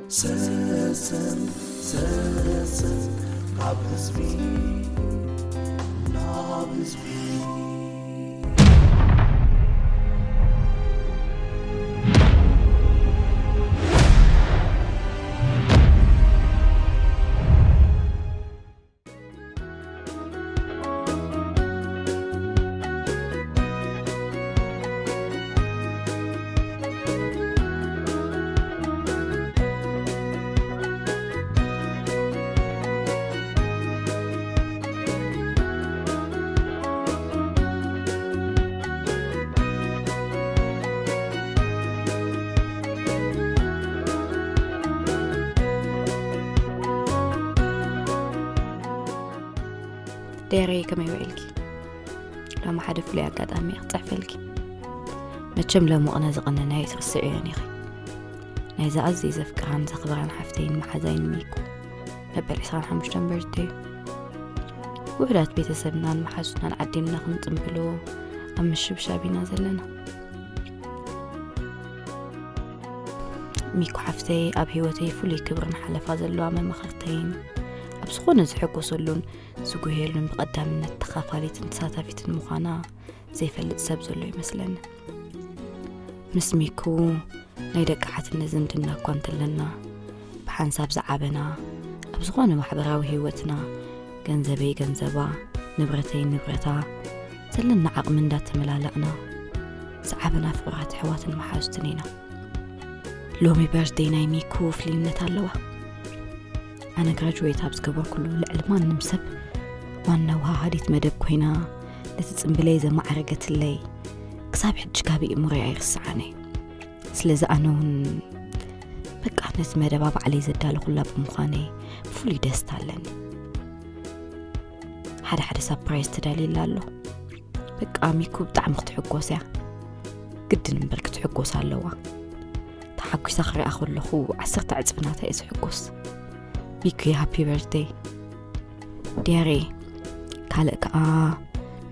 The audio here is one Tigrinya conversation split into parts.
ሰሰን ሰሰን ካብ ህዝቢ ናብ ህዝቢ። ደሬ፣ ከመይ ውዒልኪ? ሎሚ ሓደ ፍሉይ ኣጋጣሚ እየ ክጽሕፈልኪ። መቸም ሎሚ ቅነ ዝቐነናዮ ኣይትርስዕዮን ኢኺ። ናይዛ ኣዝየ ዘፍቅራን ዘኽብራን ሓፍተይን መሓዛይን ሚኩ መበል ዕስራን ሓሙሽተን በርዝደዩ። ውሑዳት ቤተሰብናን መሓዙትናን ዓዲምና ክንጽምብሎ ኣብ ምሽብሻብ ኢና ዘለና። ሚኩ ሓፍተይ ኣብ ህይወተይ ፍሉይ ክብርን ሓለፋ ዘለዋ መማኽርተይን ኣብ ዝኾነ ዝሕጎሰሉን ዝጉህየሉን ብቐዳምነት ተኻፋሊትን ተሳታፊትን ምዃና ዘይፈልጥ ሰብ ዘሎ ይመስለኒ። ምስ ሚኩ ናይ ደቂ ሓትነት ዝምድና እኳ እንተለና፣ ብሓንሳብ ዝዓበና፣ ኣብ ዝኾነ ማሕበራዊ ህይወትና ገንዘበይ ገንዘባ፣ ንብረተይ ንብረታ፣ ዘለና ዓቕሚ እንዳተመላለእና ዝዓበና ፍቑራት ኣሕዋትን መሓዙትን ኢና። ሎሚ በርዝደይ ናይ ሚኩ ፍልይነት ኣለዋ። ኣነ ግራጅዌት ኣብ ዝገበርኩሉ ልዕሊ ማንም ሰብ ዋና ወሃሃዲት መደብ ኮይና ነቲ ጽምብለይ ዘማዕረገትለይ ክሳብ ሕጂ ካብ ኣእምሮይ ኣይርስዓን እየ። ስለዚ ኣነ እውን በቃ ነቲ መደባ ባዕለይ ዘዳለኹላ ብምዃነይ ፍሉይ ደስታ ኣለኒ። ሓደ ሓደ ሳፕራይዝ ተዳልየላ ኣሎ። በቃ ሚኩ ብጣዕሚ ክትሕጎስ እያ። ግድን እምበር ክትሕጎስ ኣለዋ። ተሓጒሳ ክሪኣ ከለኹ ዓሰርተ ዕጽፊ ናታ እየ ዝሕጎስ። ሚኩ ሃፒ በርዝደይ። ዲያሬ፣ ካልእ ከኣ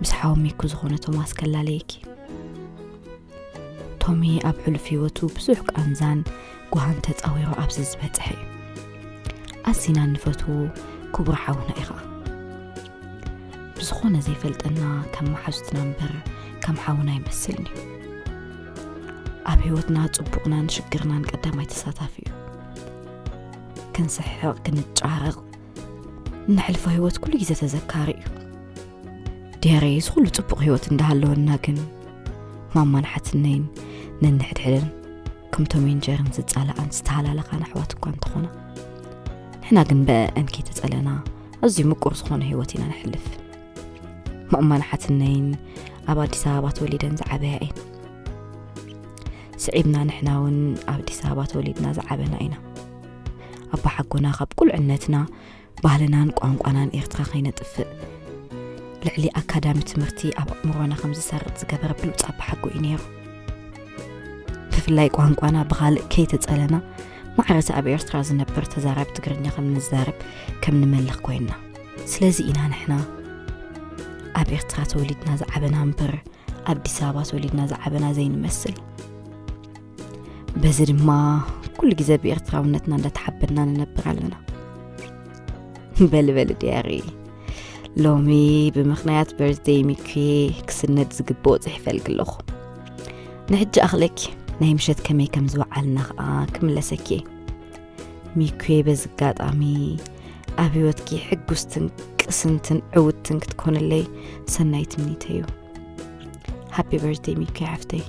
ምስ ሓው ሚኩ ዝኾነ ቶማስ ከላለየኪ። ቶሚ ኣብ ሕሉፍ ህይወቱ ብዙሕ ቃንዛን ጓህን ተጻዊሩ ኣብዚ ዝበጽሐ እዩ። ኣዚና እንፈትዎ ክቡር ሓውና ኢኻ። ብዝኾነ ዘይፈልጠና ከም መሓዙትና እምበር ከም ሓውና ኣይመስልን እዩ። ኣብ ህይወትና ጽቡቕናን ሽግርናን ቀዳማይ ተሳታፊ እዩ። ክንስሕቕ፣ ክንጫረቕ፣ እነሕልፎ ህይወት ኩሉ ግዜ ተዘካሪ እዩ። ዲያሬ፣ እዚ ኩሉ ጽቡቕ ህይወት እንዳሃለወና ግን ማማን ሓትነይን ነንሕድሕደን ከም ቶምን ጀርን ዝጻላኣን ዝተሃላለኻን ኣሕዋት እኳ እንተኾና፣ ንሕና ግን ብኣአን ከይተጸለና ኣዝዩ ምቁር ዝኾነ ህይወት ኢና ነሕልፍ። ማማን ሓትነይን ኣብ ኣዲስ ኣበባ ተወሊደን ዝዓበያ እየን። ስዒብና ንሕና እውን ኣብ ኣዲስ ኣበባ ተወሊድና ዝዓበና ኢና። ኣባሓጎና ካብ ቁልዕነትና ባህልናን ቋንቋናን ኤርትራ ከይነጥፍእ ልዕሊ ኣካዳሚ ትምህርቲ ኣብ ኣእምሮና ከም ዝሰርጽ ዝገበረ ብሉጽ ኣባሓጎ እዩ ነይሩ። ብፍላይ ቋንቋና ብኻልእ ከይተጸለና ማዕረቲ ኣብ ኤርትራ ዝነብር ተዛራቢ ትግርኛ ከም ንዛረብ ከም ንመልኽ ኮይንና። ስለዚ ኢና ንሕና ኣብ ኤርትራ ተወሊድና ዝዓበና እምበር ኣብ ኣዲስ ኣበባ ተወሊድና ዝዓበና ዘይንመስል። በዚ ድማ ኩሉ ግዜ ብኤርትራውነትና እንዳተሓበንና ንነብር ኣለና። በሊ በሊ ዲያሪ፣ ሎሚ ብምኽንያት በርዝደይ ሚኩ ክስነድ ዝግብኦ ጽሒፈልኪ ኣለኹ። ንሕጂ ኣኽለኪ፣ ናይ ምሸት ከመይ ከም ዝወዓልና ኸኣ ክምለሰኪ እየ። ሚኩ፣ በዚ ኣጋጣሚ ኣብ ህይወትኪ ሕጉስትን ቅስንትን ዕውትን ክትኮንለይ ሰናይ ትምኒተይ እዩ። ሃፒ በርዝደይ ሚኩ ሓፍተይ።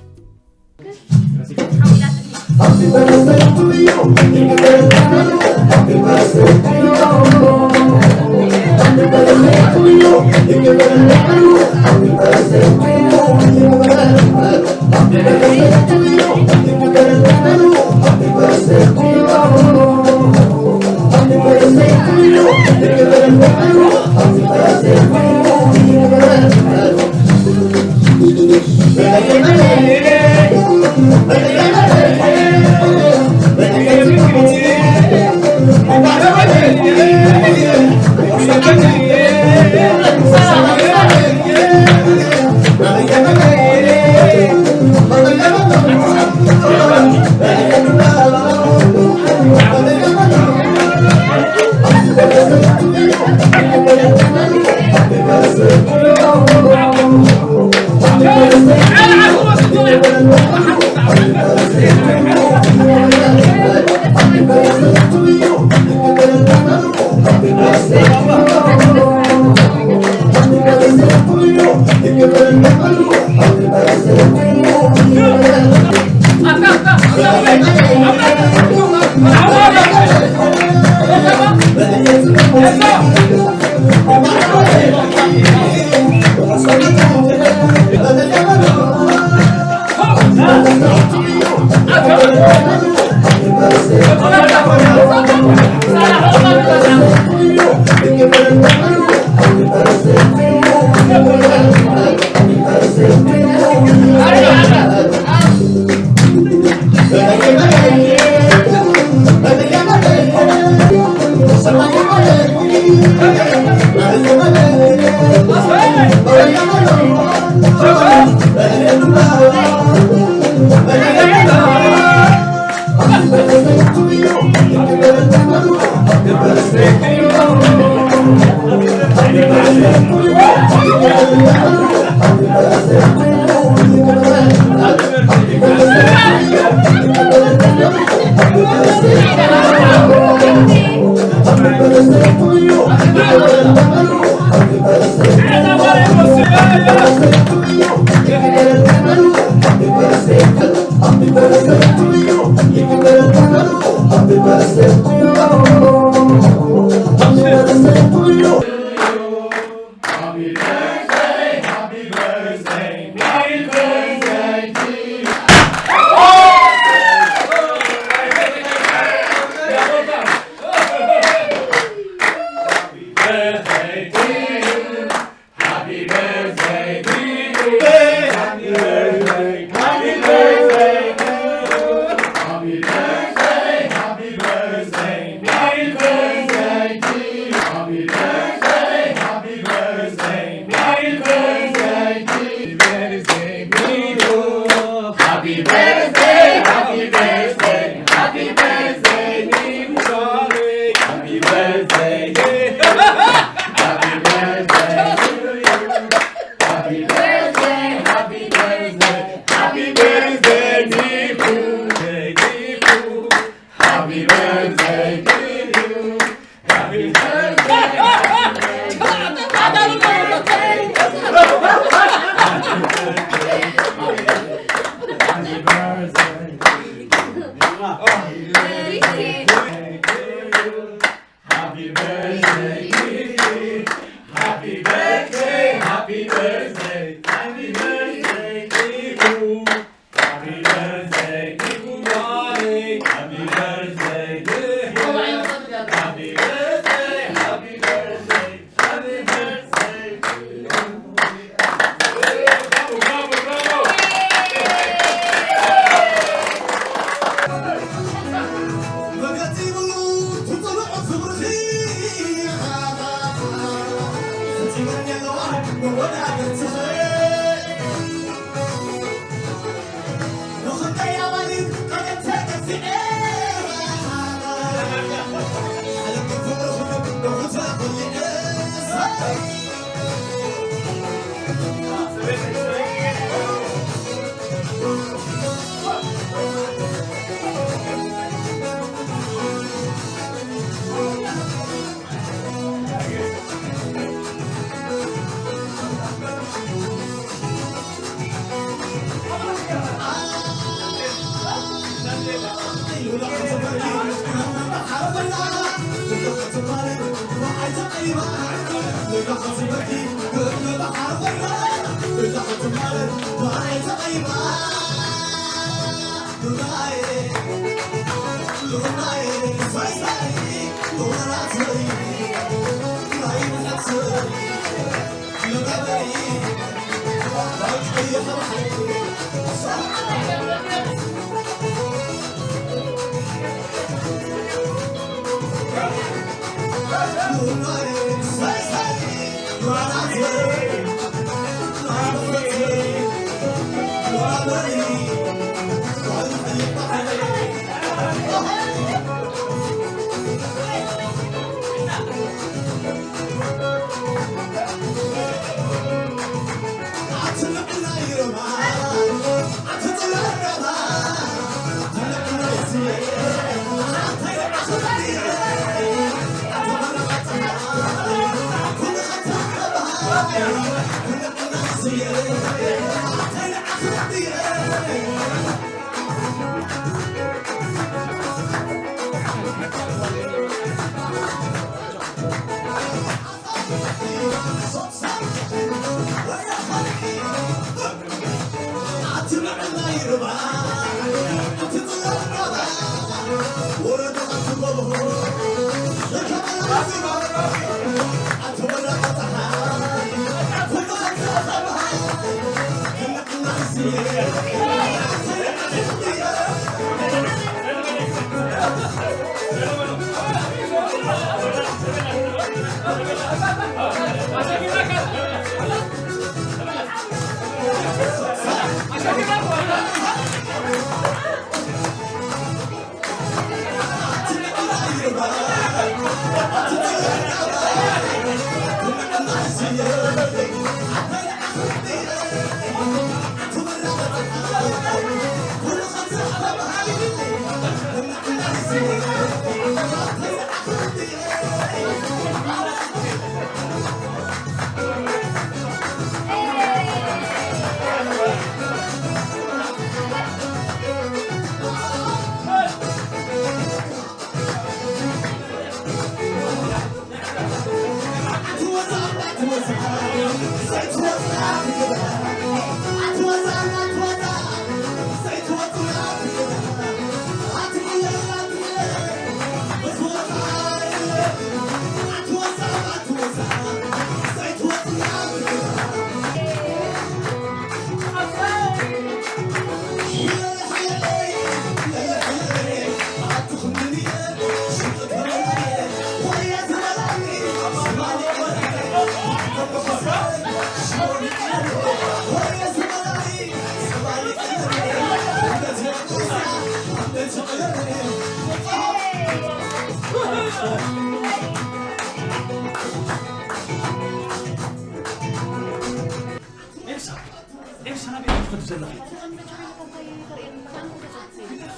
ዘለኺ?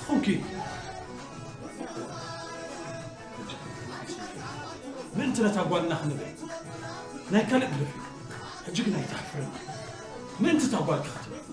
ኾንኪ። ምእንቲ ነታ ጓልና ክንብል ናይ ካልእ ግደፊ። ሕጂ ግን ኣይትሓፍርን። ምእንቲ እታ ጓልኪ ክትብል።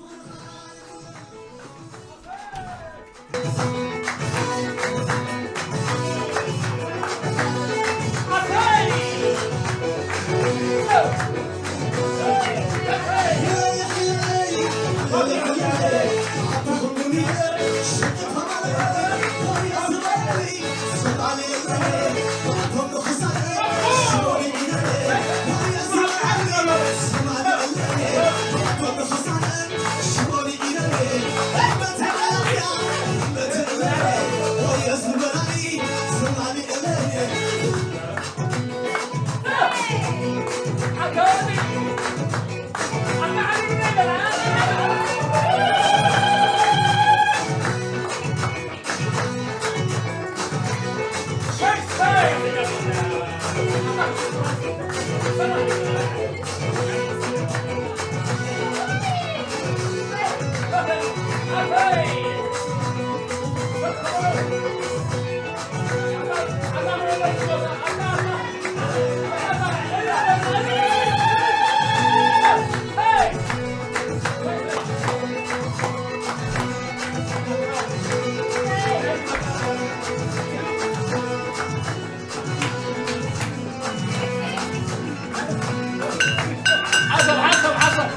ሓሰብ ሓሰብ ሓሰብ።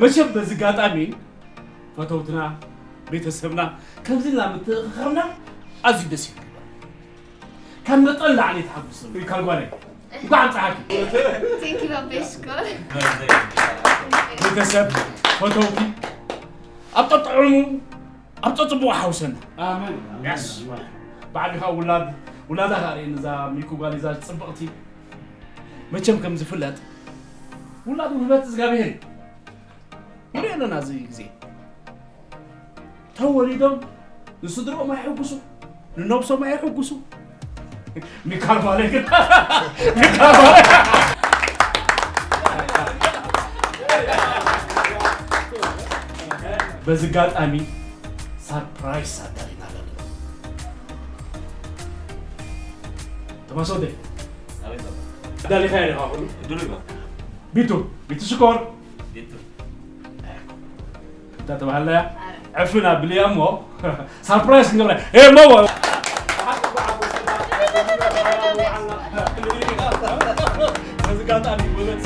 መቸም በዚ ኣጋጣሚ ፈተውትና፣ ቤተሰብና ከምዚ ኢልና ምትእኽኻብና ኣዝዩ ደስ ይብል። ካብ መጠን ላዕሊ ተሓጉሶም ኢልካ ጓለይ። እንኳዕ ኣብፀሓኪ። ቴንኪ ባበይ ሽኮር። ቤተሰብ ፈተውቲ ኣብ ጠጥዑሙ ኣብ ፀፅቡቕ ሓውሰና። ኣሜን። ያስ። ብዓቢኻ ውላድ ውላዳ ካርኤን እዛ ሚኩ ጓል እዛ ፅብቕቲ። መቸም ከም ዝፍለጥ ውላድ ውህበት እግዚኣብሔር እዩ። ንሪኦ ኣለና እዚ ግዜ። ተወሊዶም ንስድሮኦም ኣይሕጉሱ፣ ንነብሶም ኣይሕጉሱ። ሚካል ማለት ግን ሚካል ማለት በዚ ኣጋጣሚ ሳርፕራይዝ ኣዳሊና ኣለና። ተማሶ ወደይ፣ ኣቤት ኣባ። ዳሊኻ ኢኻ ኩሉ? ድሉይ እባ። ቢቱ፣ ቢቱ ሽኮር። ቢቱ። እንተ ተባህለያ፣ ዕፍና ብልያ እሞ፣ ሳርፕራይዝ ክንገብራ። ኤ፣ እሞ፣ እሞ። በዚ ኣጋጣሚ ወለድ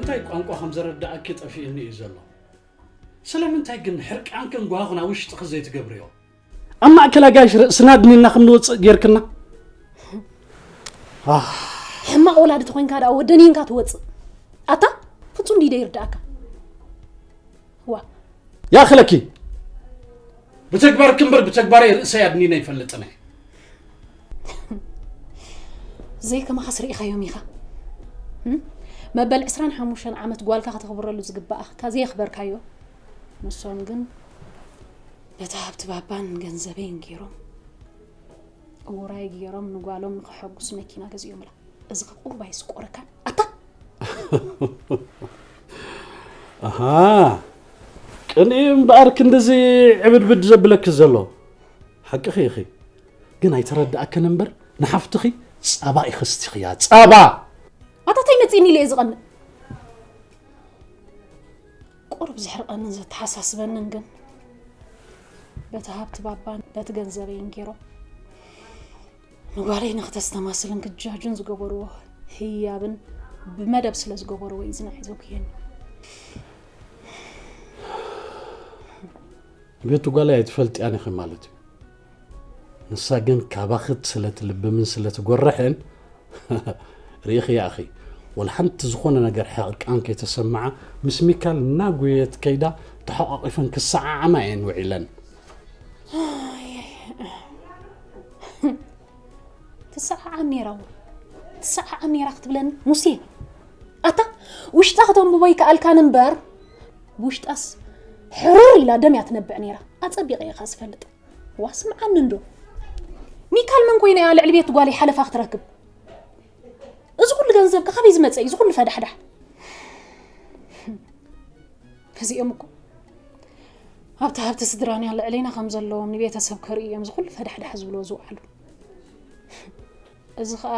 እንታይ ቋንቋ ከም ዘረዳእኪ ጠፊእኒ እዩ ዘሎ። ስለምንታይ ግን ሕርቃንክን ጓህኽን ኣብ ውሽጥኺ ዘይትገብርዮ? ኣብ ማእከል ኣጋይሽ ርእስና ኣድኒና ከም ንወጽእ ጌርክና። ኣህ። ሕማቕ ወላዲ ተኾይንካ ደኣ ወደኒንካ ትወጽእ። ኣታ ፍጹም ድዩ ይርድኣካ? ዋ። ያኽለኪ። ብተግባርኪ እምበር ብተግባረይ ርእሰይ ኣድኒነ ኣይፈልጥን እየ። ዘይከማኻስ ርኢኻዮም ኢኻ። እም? መበል ዕስራን ሓሙሽተን ዓመት ጓልካ ከተኽብረሉ ዝግባኣካ ዘየኽበርካዮ። ንሶም ግን ነቲ ሃብቲ ባባን ገንዘበይን ገይሮም፣ እውራይ ገይሮም ንጓሎም ንኸሐጉስ መኪና ገዚኦምላ። እዚ ከ ቁሩብ ኣይስቆረካን? ኣታ! ኣሃ፣ ቅንኢ እምበኣር ክንድዚ ዕብድብድ ዘብለኪ ዘሎ። ሓቅኺ ኢኺ። ግን ኣይተረድኣክን እምበር፣ ንሓፍትኺ ጸባ ኢኺ ስቲኽያ፣ ጸባ! ኣታ ታይ መጺእኒ ኢለ እየ ዝቐንእ? ቁሩብ ዘሕርቐንን ዘተሓሳስበንን ግን፣ በቲ ሃብቲ ባባን በቲ ገንዘበይን ገይሮም ንጓለይ ንኽተስተማስልን ክጃጁን ዝገበርዎ ህያብን ብመደብ ስለ ዝገበርዎ እዩ ዝንዓይ ዘጉየኒ። ቤቲ ጓለይ ኣይትፈልጥያን ኢኺ ማለት እዩ። ንሳ ግን ካባኺ ስለ ትልብምን ስለ ትጎርሕን ርኢኽያ ኢኺ። ወላ ሓንቲ ዝኾነ ነገር ሕርቃን ከይተሰምዓ ምስ ሚካል እናጎየት ከይዳ ተሓቋቒፈን ክሰዓዓማ እየን ውዒለን። ትሰዓዓም ነይራ እወ። ትሰዓዓም ነይራ ክትብለኒ ሙሴ። ኣታ ውሽጣ ከተንብቦ ይከኣልካን እምበር ብውሽጣስ ሕርር ኢላ ደም እያ ትነብዕ ነይራ። ኣጸቢቐ እየ ኸኣ ዝፈልጥ። ዋ ስምዓኒ እንዶ። ሚካል መን ኮይና እያ ልዕሊ ቤት ጓለይ ሓለፋ ክትረክብ? እዚ ኩሉ ገንዘብ ከ ካበይ ዝመጸ እዩ? እዚ ኩሉ ፈዳሕዳሕ? እዚኦም እኮ ኣብቲ ሃብቲ ስድራና ልዕሌና ከም ዘለዎም ንቤተሰብ ከርእዩ እዮም እዚ ኩሉ ፈዳሕዳሕ ዝብልዎ ዝውዓሉ። እዚ ኸኣ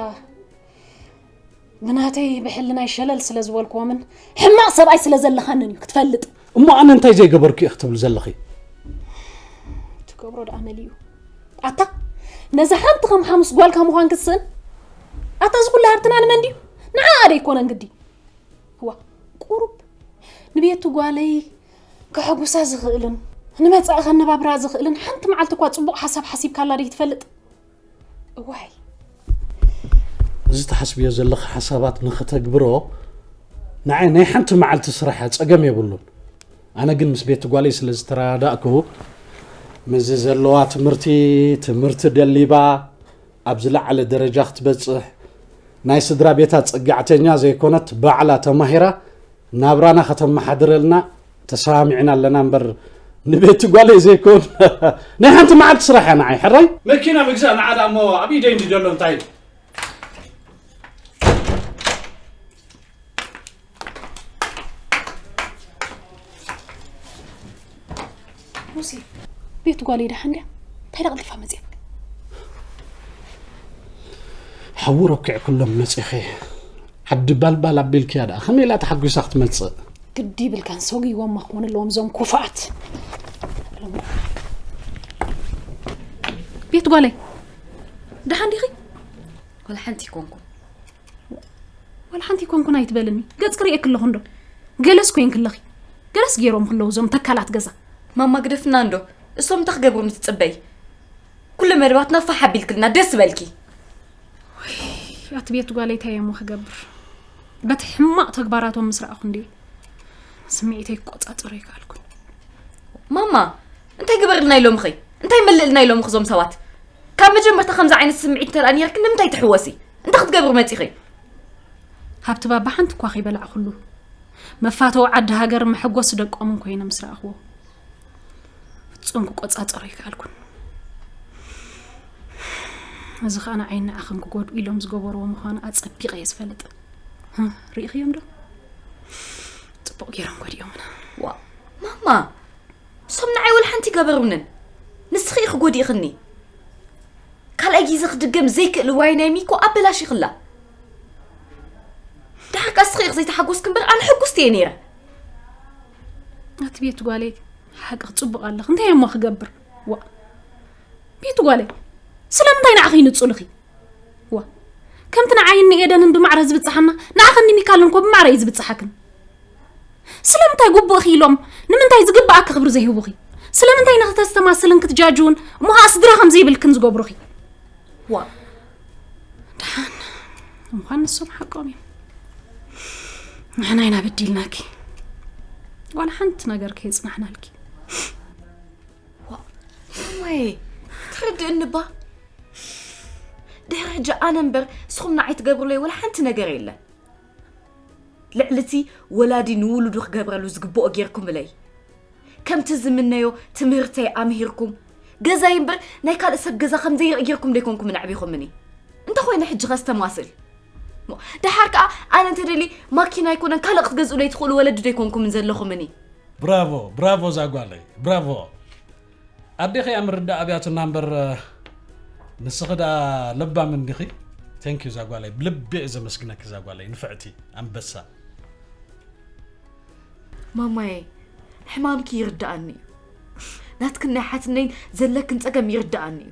ብናተይ ብሕልናይ ሸለል ስለ ዝበልክዎምን ሕማቕ ሰብኣይ ስለ ዘለኻንን እዩ ክትፈልጥ። እሞ ኣነ እንታይ ዘይገበርኩ እየ ክትብል ዘለኺ? ትገብሮ ደኣ መሊኡ። ኣታ ነዛ ሓንቲ ከም ሓሙስ ጓልካ ምዃን ክትስእን? ኣታ እዚ ኩሉ ሃብትና ንመን ድዩ? ንዓኣ ዶ ኣይኮነን ግዲ? ዋ ቁሩብ ንቤቱ ጓለይ ከሐጉሳ ዝኽእልን ንመጻኢ ከነባብራ ዝኽእልን ሓንቲ መዓልቲ እኳ ጽቡቕ ሓሳብ ሓሲብካላ ዶ ትፈልጥ? እዋይ እዚ ትሓስብዮ ዘለኺ ሓሳባት ንኽተግብሮ ንዓይ ናይ ሓንቲ መዓልቲ ስራሕ እያ፣ ጸገም የብሉን። ኣነ ግን ምስ ቤት ጓለይ ስለ ዝተረዳዳእኩ ምስዚ ዘለዋ ትምህርቲ ትምህርቲ ደሊባ ኣብ ዝለዓለ ደረጃ ክትበጽሕ ናይ ስድራ ቤታ ጸጋዕተኛ ዘይኮነት ባዕላ ተማሂራ ናብራና ከተመሓድረልና ተሰማሚዕና ኣለና እምበር ንቤቲ ጓለይ ዘይኮን ናይ ሓንቲ መዓልቲ ስራሕ እያ ንዓይ ሕራይ። መኪና ምግዛእ ንዓ ደኣ እሞ ኣብ ኢደይ እንዲ ዘሎ እንታይ ሙሴ ቤት ጓለይ ደሓን ድያ? እንታይ ደኣ ቀልጢፋ መጽያ? ሓዊ ረኪዕክሎም መጺኺ ዓዲ ባልባል ኣቢልክያ ደኣ ከመይ ኢላ ተሓጒሳ ክትመጽእ? ግዲ ይብልካን ሰጉይዎም ክኾኑ ኣለዎም እዞም ኩፋኣት። ቤት ጓለይ ደሓን ዲኺ? ወላ ሓንቲ ይኮንኩን። ዋላ ሓንቲ ይኮንኩን ኣይትበልኒ። ገጽ ክርእየኪ ኣለኹ እንዶ። ገለስ ኮይንኪ ኣለኺ። ገለስ ገይሮም ክለዉ እዞም ተካላት ገዛ። ማማ ግደፍና እንዶ። እሶም እንታይ ክገብሩ ምትጽበይ? ኩሉ መደባትና ፋሕ ኣቢልክልና ደስ በልኪ። ኣቲ ቤት ጓለይ እንታይ እሞ ክገብር? በቲ ሕማቕ ተግባራቶም ምስ ረኣኹ እንዲ ስምዒተይ ክቆጻጸሮ ይከኣልኩን። ማማ እንታይ ግበርልና ኢሎምኺ? እንታይ መልእልና ኢሎምኺ እዞም ሰባት? ካብ መጀመርታ ከምዚ ዓይነት ስምዒት እንተደኣ ነይርኪ ንምንታይ ትሕወሲ? እንታይ ክትገብሪ መጺኺ? ሃብቲ ባባ ሓንቲ እኳ ከይበላዕኩሉ መፋተዊ ዓዲ ሃገር መሐጎሲ ደቆምን ኮይነ ምስ ረኣኽዎ ፍጹም ክቆጻጸሮ ኣይከኣልኩን። እዚ ኸኣ ንዓይን ንዓኽን ክጎድኡ ኢሎም ዝገበርዎ ምዃኑ ኣጸቢቐ እየ ዝፈልጥ። ሪኢኽዮም ዶ? ጽቡቕ ገይሮም ጎዲኦምና። ዋ ማማ እሶም ንዓይ ወላ ሓንቲ ገበሩንን። ንስኺ ኢኺ ጎዲእኽኒ። ካልኣይ ግዜ ክድገም ዘይክእል ዋይ ናይ ሚኮ ኣበላሺኽላ። ደሓር ከኣ እስኺ ኢኺ ዘይተሓጎስኪ እምበር ኣነ ሕጉስቲ እየ ነይረ። ኣቲ ቤት ጓለይ ሓቂ ክጽቡቕ ኣለኽ እንታይ እሞ ክገብር ዋ ቤት ጓለይ ስለምንታይ ንዓኺ ይንጹልኺ ዋ ከምቲ ንዓይን ንኤደንን ብማዕረ ዝብጽሓና ንዓኽን ንሚካልን እኮ ብማዕረ እዩ ዝብጽሓክን ስለምንታይ ግቡእኺ ኢሎም ንምንታይ ዝግብኣኪ ክብሪ ዘይህቡኺ? ስለምንታይ ንኽተስተማስልን ክትጃጅውን እሞ ኸዓ ስድራ ከም ዘይብልክን ዝገብሩኺ? ዋ፣ ደሓን እምዃን ንሶም ሓቆም እዮም። ንሕና ኢና በዲልናኪ። ዋላ ሓንቲ ነገር ከየጽናሕናልኪ። ዋ፣ ማማየ፣ ትርድእኒ እባ። ድሕሪ ሕጂ ኣነ እምበር ንስኹም ንዓይ ትገብሩለይ ወላ ሓንቲ ነገር የለን። ልዕሊ እቲ ወላዲ ንውሉዱ ክገብረሉ ዝግብኦ ጌርኩምለይ። ከምቲ ዝምነዮ ትምህርተይ ኣምሂርኩም፣ ገዛይ እምበር ናይ ካልእ ሰብ ገዛ ከም ዘይርኢ ጌርኩም ደይኮንኩም ነዕቢኹምኒ። እንተኾይነ ሕጂ ኸስተማስል። እሞ ደሓር ከኣ ኣነ እንተደልየ ማኪና ኣይኮነን ካልእ ክትገዝኡለይ ትኽእሉ ወለዲ ደይኮንኩምን ዘለኹምኒ። ብራቮ፣ ብራቮ ዛጓለይ፣ ብራቮ። ኣዴኺ እያ ምርዳእ ኣብያትና እምበር፣ ንስኺ ደኣ ለባም እንዲኺ። ቴንክ ዩ ዛጓለይ፣ ብልቢ እየ ዘመስግነኪ ዛጓለይ፣ ንፍዕቲ ኣንበሳ። ማማየ፣ ሕማምኪ ይርድኣኒ እዩ። ናትክን ናይ ሓትነይን ዘለክን ጸገም ይርድኣኒ እዩ።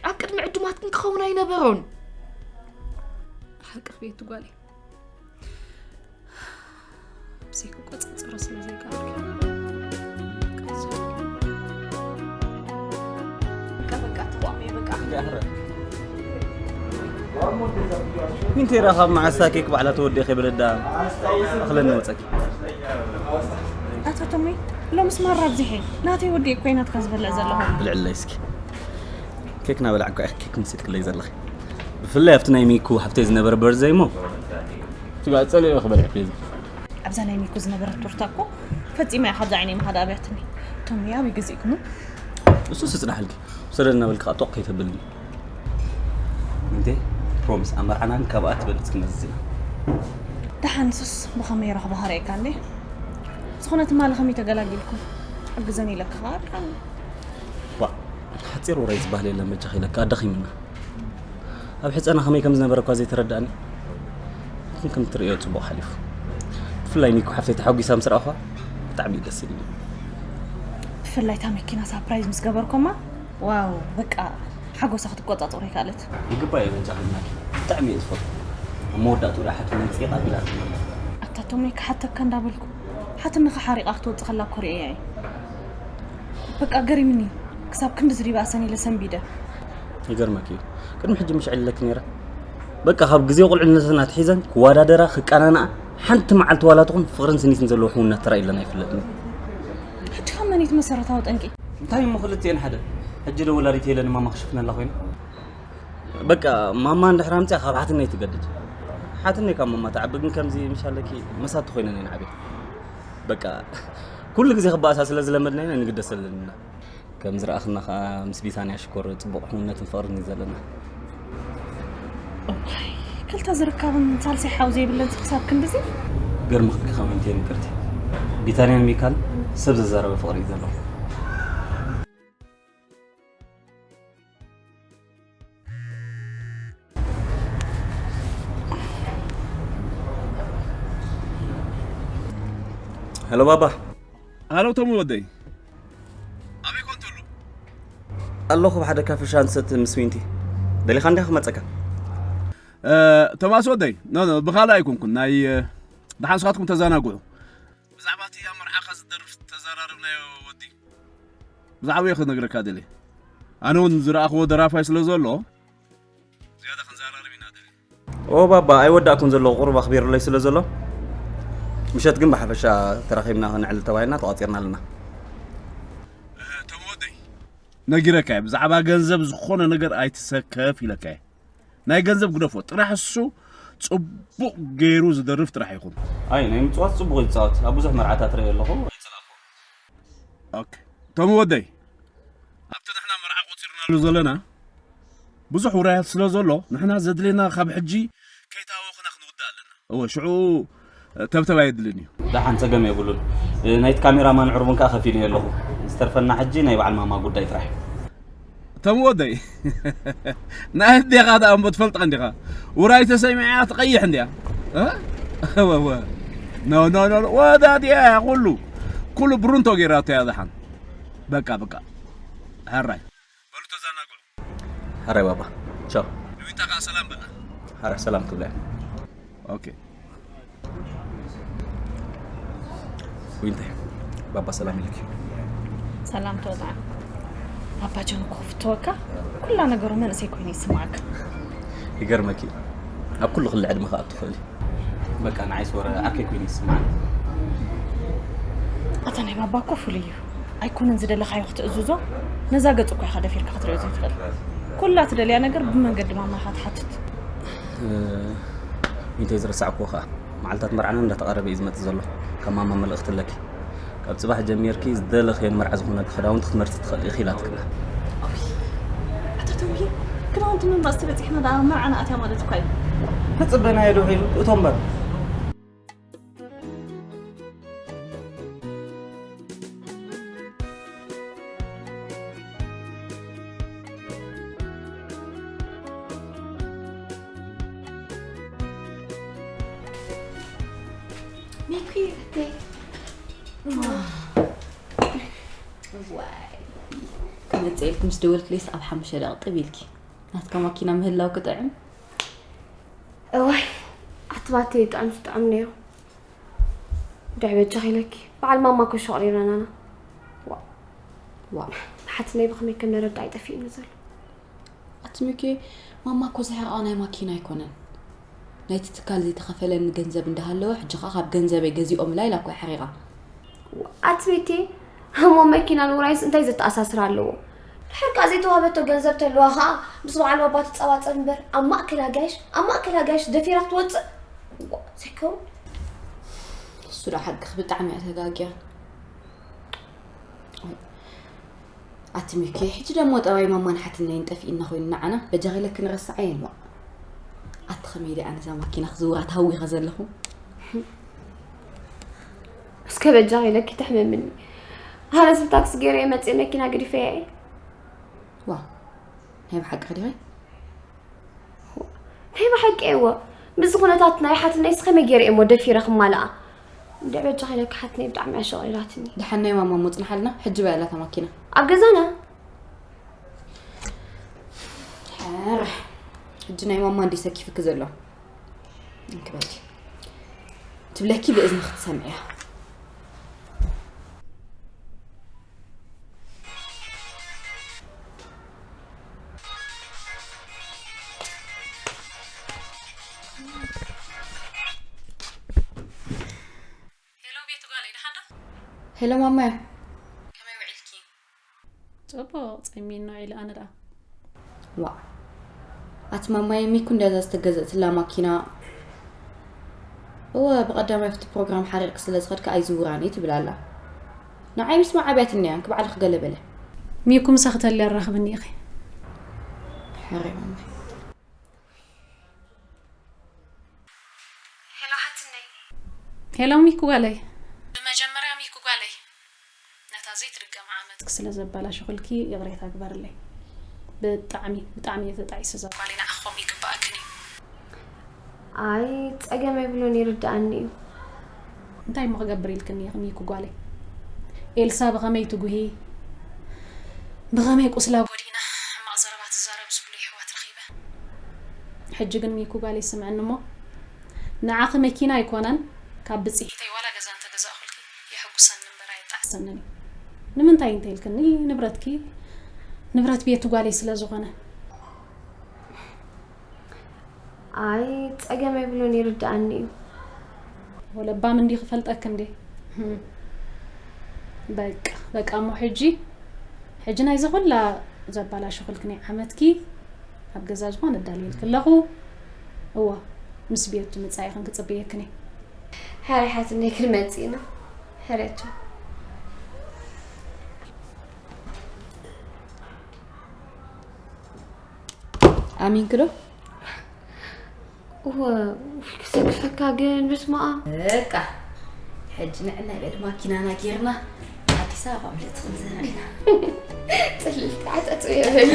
ኣብ ቅድሚ ዕዱማትክን ክኸውን ኣይነበሮን። ሓቅኺ ቤቲ ጓለይ። ብዘይ ክቆጻጸሮ ስለ ዘይከኣልኩ። በቃ፣ በቃ፣ ተቋመ፣ በቃ። ዊንቴራ ካብ መዓሳ ኬክ ባዕላ ተወዲኺ ብለዳ ኣኽለኒ ወጸኪ። ኣቶ ተሙይ፣ ሎምስ ማራ ኣብዚሐ። ናተይ ወዲኤ እኮ ናትካ ዝበልዕ ዘለኹ። ብልዕለይ እስኪ። ኬክ ናበላዕኳ ኢኺ ኬክ መሲጥክለይ ዘለኺ። ብፍላይ ኣብቲ ናይ ሚኩ ሓፍተይ ዝነበረ በርዘይ እሞ። ስጋ ጸሊኦ ክበልዕ ፕሊዝ። ኣብዛ ናይ ሚኩ ዝነበረት ቶርታ እኮ ፈጺማ እያ ካብዛ ዓይነይ ምኻድ ኣብያትኒ። ቶም ኣበይ ገዚእኩሞ? እሱ ስጽናሕልኪ። ውሰደልና በልካ ጦቕ ከይተብልኒ። እንዴ ፕሮሚስ ኣመርዓናን ካብኣ ትበልጽ ክመዝዝ ኢና። ደሓን ንሱስ ብኸመይ ረኽቦ ሃረየካ እንዴ? ዝኾነ ትማሊ ከመይ ተገላጊልኩም? ሓግዘን ኢለካ ኸዓ ኣድሓኒ። ዋ፣ ሓጺር ውራይ ዝበሃል የለን በጃኺ ኢለካ ኣዳኺምና። ኣብ ሕጸና ከመይ ከም ዝነበረ እኳ ዘይተረዳእኒ፣ ግን ከም ትርእዮ ጽቡቕ ሓሊፉ። ብፍላይ ሚኩ ሓፍተይ ተሓጒሳ ምስ ረኣኹዋ ብጣዕሚ እዩ ደስ ኢሉኒ። ብፍላይ እታ መኪና ሳፕራይዝ ምስ ገበርኮማ፣ ዋው፣ በቃ ሓጎሳ ክትቆጻጸሮ ኣይከኣለት። ይግባእ እዩ በጃኺ ኢልናኪ። ብጣዕሚ እየ ዝፈትዎ። ኣብ መወዳእትኡ ደኣ ሓትነይ ጽይቕ ኣቢላ ትመለስ። ኣታ ቶመይ ክሓተካ እንዳበልኩ፣ ሓትነኻ ሓሪቓ ክትወጽእ ከላ እኮ ርእየያ እየ። በቃ ገሪምኒ። ክሳብ ክንድዚ ድዩ ይብኣሰኒ ኢለ ሰንቢደ። ይገርመኪ እዩ። ቅድሚ ሕጂ ምሽ ዕልለኪ ነይረ። በቃ ካብ ግዜ ቁልዕነትና ኣትሒዘን ክወዳደራ፣ ክቀናንኣ፣ ሓንቲ መዓልቲ ዋላ ትኹን ፍቕርን ስኒትን ዘለዎ ሕውነት ተራእዩለን ኣይፍለጥን እዩ። ሕጂ ካብ መን እዩ እቲ መሰረታዊ ጠንቂ? እንታይ እሞ ክልቲኤን ሓደ? ሕጂ ዶ ወላዲት የለን ማማ ክሽፍነላ ኮይኑ? በቃ ማማ እንድሕር ኣምፅያ ካብ ሓትነይ ትገድድ። ሓትነይ ካብ ማማ ትዓቢ ግን ከምዚ ምሽ ኣለኪ መሳቲ ኮይነን እየን ዓብያ። በቃ ኩሉ ግዜ ክበኣሳ ስለ ዝለመድና ኢና ንግደሰለን ኢና። ከም ዝረኣኽና ኸዓ ምስ ቢታንያ ሽኮር ጽቡቕ ሕውነትን ፍቕርን እዩ ዘለና። እዋይ፣ ክልተ ዝርከብን ሳልሳይ ሓው ዘይብለን ክሳብ ክንድዚ? ገርምኽኪ ኸመንቴ ምቅርቲ። ቢታንያን ሚካል ሰብ ዘዛረበ ፍቕሪ እዩ ዘለዎም። ሄሎ ባባ። ሃሎ ቶም ወደይ። ኣበይ ኮን ትህሉ? ኣለኹ ኣብ ሓደ ካፌ ሻሂ ንሰቲ ምስ ዊንቲ። ደሊኻ እንዲኻ ክመጸካ። እ፣ ቶማስ ወደይ፣ ኖ፣ ኖ፣ ብኻልእ ኣይኮንኩን። ናይ፣ እ፣ ደሓን ንስኻትኩም ተዘናግዑ። ብዛዕባ እቲ ኣብ መርዓኻ ዝደርፍ ተዘራረብናዮ ወዲ። ብዛዕባኡ እየ ክነግረካ ደልየ። ኣነ እውን ዝረኣኽዎ ደራፋይ ስለ ዘሎ፣ ዝያዳ ክንዘራረብ ኢና ደልየ። ኦ ባባ፣ ኣይወዳእኩን ዘለኹ፣ ቁሩብ ኣኽቢሩለይ ስለ ዘሎ፣ ምሸት ግን ብሓፈሻ ተራኺብና ክነዕልል ተባሂልና ተቋጺርና ኣለና። እ፣ ተመወደይ፣ ነጊረካ እየ፣ ብዛዕባ ገንዘብ ዝኾነ ነገር ኣይትሰከፍ ኢለካ እየ። ናይ ገንዘብ ግደፎ፣ ጥራሕ እሱ ጽቡቕ ገይሩ ዝደርፍ ጥራሕ ይኹን። ኣይ፣ ናይ ምጽዋት ጽቡቕ ይጻወት፣ ኣብ ብዙሕ መርዓታት ርእየ ኣለኹ፣ ኣይጸላእኩ። ኦኬ። ተመወደይ፣ ኣብቲ ንሕና መርዓ ቆጺርናሉ ዘለና ብዙሕ ውራያት ስለ ዘሎ፣ ንሕና ዘድልየና ካብ ሕጂ ከይተሃወኽና ክንውዳእ ኣለና። እወ፣ ሽዑ ተብተብ ኣየድልን እዩ። ደሓን ጸገም የብሉን። ናይቲ ካሜራማን ዕርቡን ከኣ ከፊለ ኣለኹ። ዝተርፈና ሕጂ ናይ በዓል ማማ ጉዳይ ጥራሕ እዩ። ተም ወደይ፣ ናይ ኣዴኻ ደኣ እሞ ትፈልጣ እንዲኻ። ውራይ ተሰሚዓ ትቐይሕ እንድያ። እ? እወ፣ እወ። ኖ፣ ኖ፣ ኖ፣ ኖ። ወዳዲኣ እያ ኩሉ። ኩሉ ብሩንቶ ገይራቶ እያ ደሓን። በቃ፣ በቃ። ሕራይ። በሉ ተዘናግዑ። ሕራይ ባባ። ቻው። ንዊንታ ከኣ ሰላም በላ። ሕራይ ሰላም ትብላ እያ። ኦኬ። ዊንታይ፣ ባባ ሰላም ኢልኪ። ሰላም ተወጣ። ኣባ ጆን እኮ ፍተወካ፣ ኩላ ነገሩ መንእሰይ ኮይኑ ይስማዓካ። ይገርመኪ፣ ኣብ ኩሉ ክሊ ዕድመ ከኣ ትኽእሊ። በቃ ንዓይስ ወረ ዓርከይ ኮይኑ ይስማዓኒ። ኣታ ናይ ባባ እኮ ፍሉይ እዩ። ኣይኮነን ዝደለኻዮ ክትእዝዞ፣ ነዛ ገጹ እኮ ኢኻ ደፊርካ ክትሪኦ ዘይትኽእል። ኩላ ትደልያ ነገር ብመንገዲ ማማ ኢኻ ትሓትት። እ፣ ዊንታይ ዝረሳዕኩዎ ከኣ፣ መዓልታት መርዓና እንዳተቓረበ እዩ ዝመጽእ ዘሎ። ካብ ማማ መልእኽቲ ኣለኪ። ካብ ጽባሕ ጀሚርኪ ዝደለኽየን መርዓ ዝኾነኪ ክዳውንቲ ክትመርጺ ትኽእሊ ኢኺ ኢላትክና። ኣታ ተውሂ፣ ክዳውንቲ ምምራፅ ተበፂሕና ደኣ መርዓና ኣትያ ማለት እኳ እዩ። ተጽበናዮ ዶ ሒሉ እቶም በር ሚኪ፣ ዋይ፣ ክመፅእ ኢልኪ ምስ ደወልክለይስ ኣብ ሓሙሽተ ደቂቕ ጥብ ኢልኪ። ናትካ ማኪና ምህላው ክጥዕም። እዋይ፣ ኣትባተይ ጥዕም ዝጥዕም ነይሩ። ድዕ በጃኺ ኢለኪ፣ በዓል ማማ እኮ ሸቕሊረናና። ዋ፣ ዋ፣ ንሓትነይ ብኸመይ ከም ነረድኣ ይጠፊእኒ ዘሎ። ኣቲ ሚኪ፣ ማማ እኮ ዝሕርቓ ናይ ማኪና ኣይኮነን። ናይቲ ትካል ዘይተኸፈለኒ ገንዘብ እንዳሃለወ፣ ሕጂ ኸኣ ካብ ገንዘበይ ገዚኦምላ ኢላ እኮ እያ ሓሪቓ። ኣቲ ሚኪ፣ እሞ መኪና ንውራይስ እንታይ ዘተኣሳስር ኣለዎ? ድሕር ከኣ ዘይተዋህበቶ ገንዘብ ተልዋ ኸኣ ምስ በዓል ባባ ትጸባጸብ እምበር፣ ኣብ ማእከል ኣጋይሽ፣ ኣብ ማእከል ኣጋይሽ ደፊራ ክትወጽእ? ዋ፣ ዘይከውን። እሱ ዶ ሓቅኺ፣ ብጣዕሚ እያ ተጋግያ። ኣቲ ሚኪ፣ ሕጂ ደሞ ጠባይ ማማን ሓትነይን ጠፊእና ኮይኑ ንዓና፣ በጃኺ ኢለኪ ንረስዓ የን። ኣቲ ኸመይ ደኣ ነዛ ማኪና ክዝውራ ተሃዊኸ ዘለኹ? እስከ በጃኺ ኢለኪ ተሕምምኒ። ኣነስ ብታክሲ ገይረ እየ መፅእ መኪና ገዲፈያ እየ። ዋ፣ ናይ ብሓቂ ዲኺ? ናይ ብሓቂ እወ። ምስዚ ኩነታት ናይ ሓትነይስ ከመይ ገይረ እየ እሞ ደፊረ ክማልኣ? እንድዒ በጃኺ ኢለኪ ሓትነይ ብጣዕሚ እያ ሸቒላትኒ። ደሓን ናይ ማማ እሞ ጽንሓልና፣ ሕጂ በይ ኣላ እታ ማኪና። ኣብ ገዛና? ሕራሕ። ሕጂ ናይ ማማ እንዲ ሰኪፍኪ ዘሎ። እንክበል። ትብለኪ ብእዝኒ ክትሰምዕያ። ሄሎ ቤቱ ጓለይ፣ ደሓን ዶ? ሄሎ ማማያ፣ ከመይ ውዒልኪ? ጽቡቕ፣ ጸሚና ውዒለ ኣነ ደኣ። ዋ፣ ኣቲ ማማየ፣ ሚኩ እንድያ እዛ ዝተገዘእትላ ማኪና። እወ፣ ብቐዳማይ ኣብቲ ፕሮግራም ሓሪቕኪ ስለ ዝኸድኪ ኣይዝውራን እየ ትብል ኣላ። ንዓይ ምስማዕ ኣብያትኒ እያ፣ እንክብዓልኺ ገለ በለ። ሚኩ ምሳኺ ተልዩ ኣራኽብኒ ኢኺ። ሕራይ ማማየ። ሄሎ ሓትነይ። ሄሎ ሚኩ ጓለይ። ብመጀመርያ ሚኩ ጓለይ፣ ነታ ዘይትድገም ዓመትኪ ስለ ዘበላሸኹልኪ ይቕሬታ ግበርለይ። ብጣዕሚ፣ ብጣዕሚ እየ ተጣዒሰ። እዛ ጓለይ ንዓኺ ከምኡ ይግበኣክን እዩ። ኣይ፣ ጸገም የብሉን፣ ይርድኣኒ እዩ። እንታይ እሞ ክገብር ኢልክኒ ኢኺ ሚኩ ጓለይ? ኤልሳ ብኸመይ ትጉሂ? ብኸመይ ቁስላ ጎዲና? ሕማቕ ዘረባ ትዛረብ ዝብሉ የሕዋት ረኺበ። ሕጂ ግን ሚኩ ጓለይ ስምዕኒ እሞ፣ ንዓኺ መኪና ኣይኮነን፣ ካብ ብጽሒተይ ዋላ ገዛ እንተገዛእኹልኪ የሐጉሰኒ እምበር ኣየጣዕሰንን እዩ። ንምንታይ እንተኢልክኒ፣ ንብረትኪ ንብረት ቤቱ ጓለይ ስለ ዝኾነ። ኣይ፣ ጸገም የብሉን፣ ይርድኣኒ እዩ። ወለባም እንዲ ክፈልጠክ እንዴ? ህም። በቃ፣ በቃ እሞ ሕጂ፣ ሕጂ ናይዚ ኩላ ዘባላሸኹልክ ናይ ዓመትኪ ኣብ ገዛ ዝኾነ ኣዳልየልክ ኣለኹ። እዋ፣ ምስ ቤቱ ምጻኢኽን ክጽበየክን እየ። ሕራይ ሓትነይ ክንመጽእ ኢና። ሕረቱ። ኣሚንኪ ዶ? እወ፣ ውይ፣ ክሰክፈካ ግን፣ በስመ ኣብ። በቃ፣ ሕጂ ንዕናይ በል ማኪናና ጌርና ኣዲስ ኣበባ ምልእቲ ክንዘና ኢና። ጽልልቲ ዓጠጥ የበል።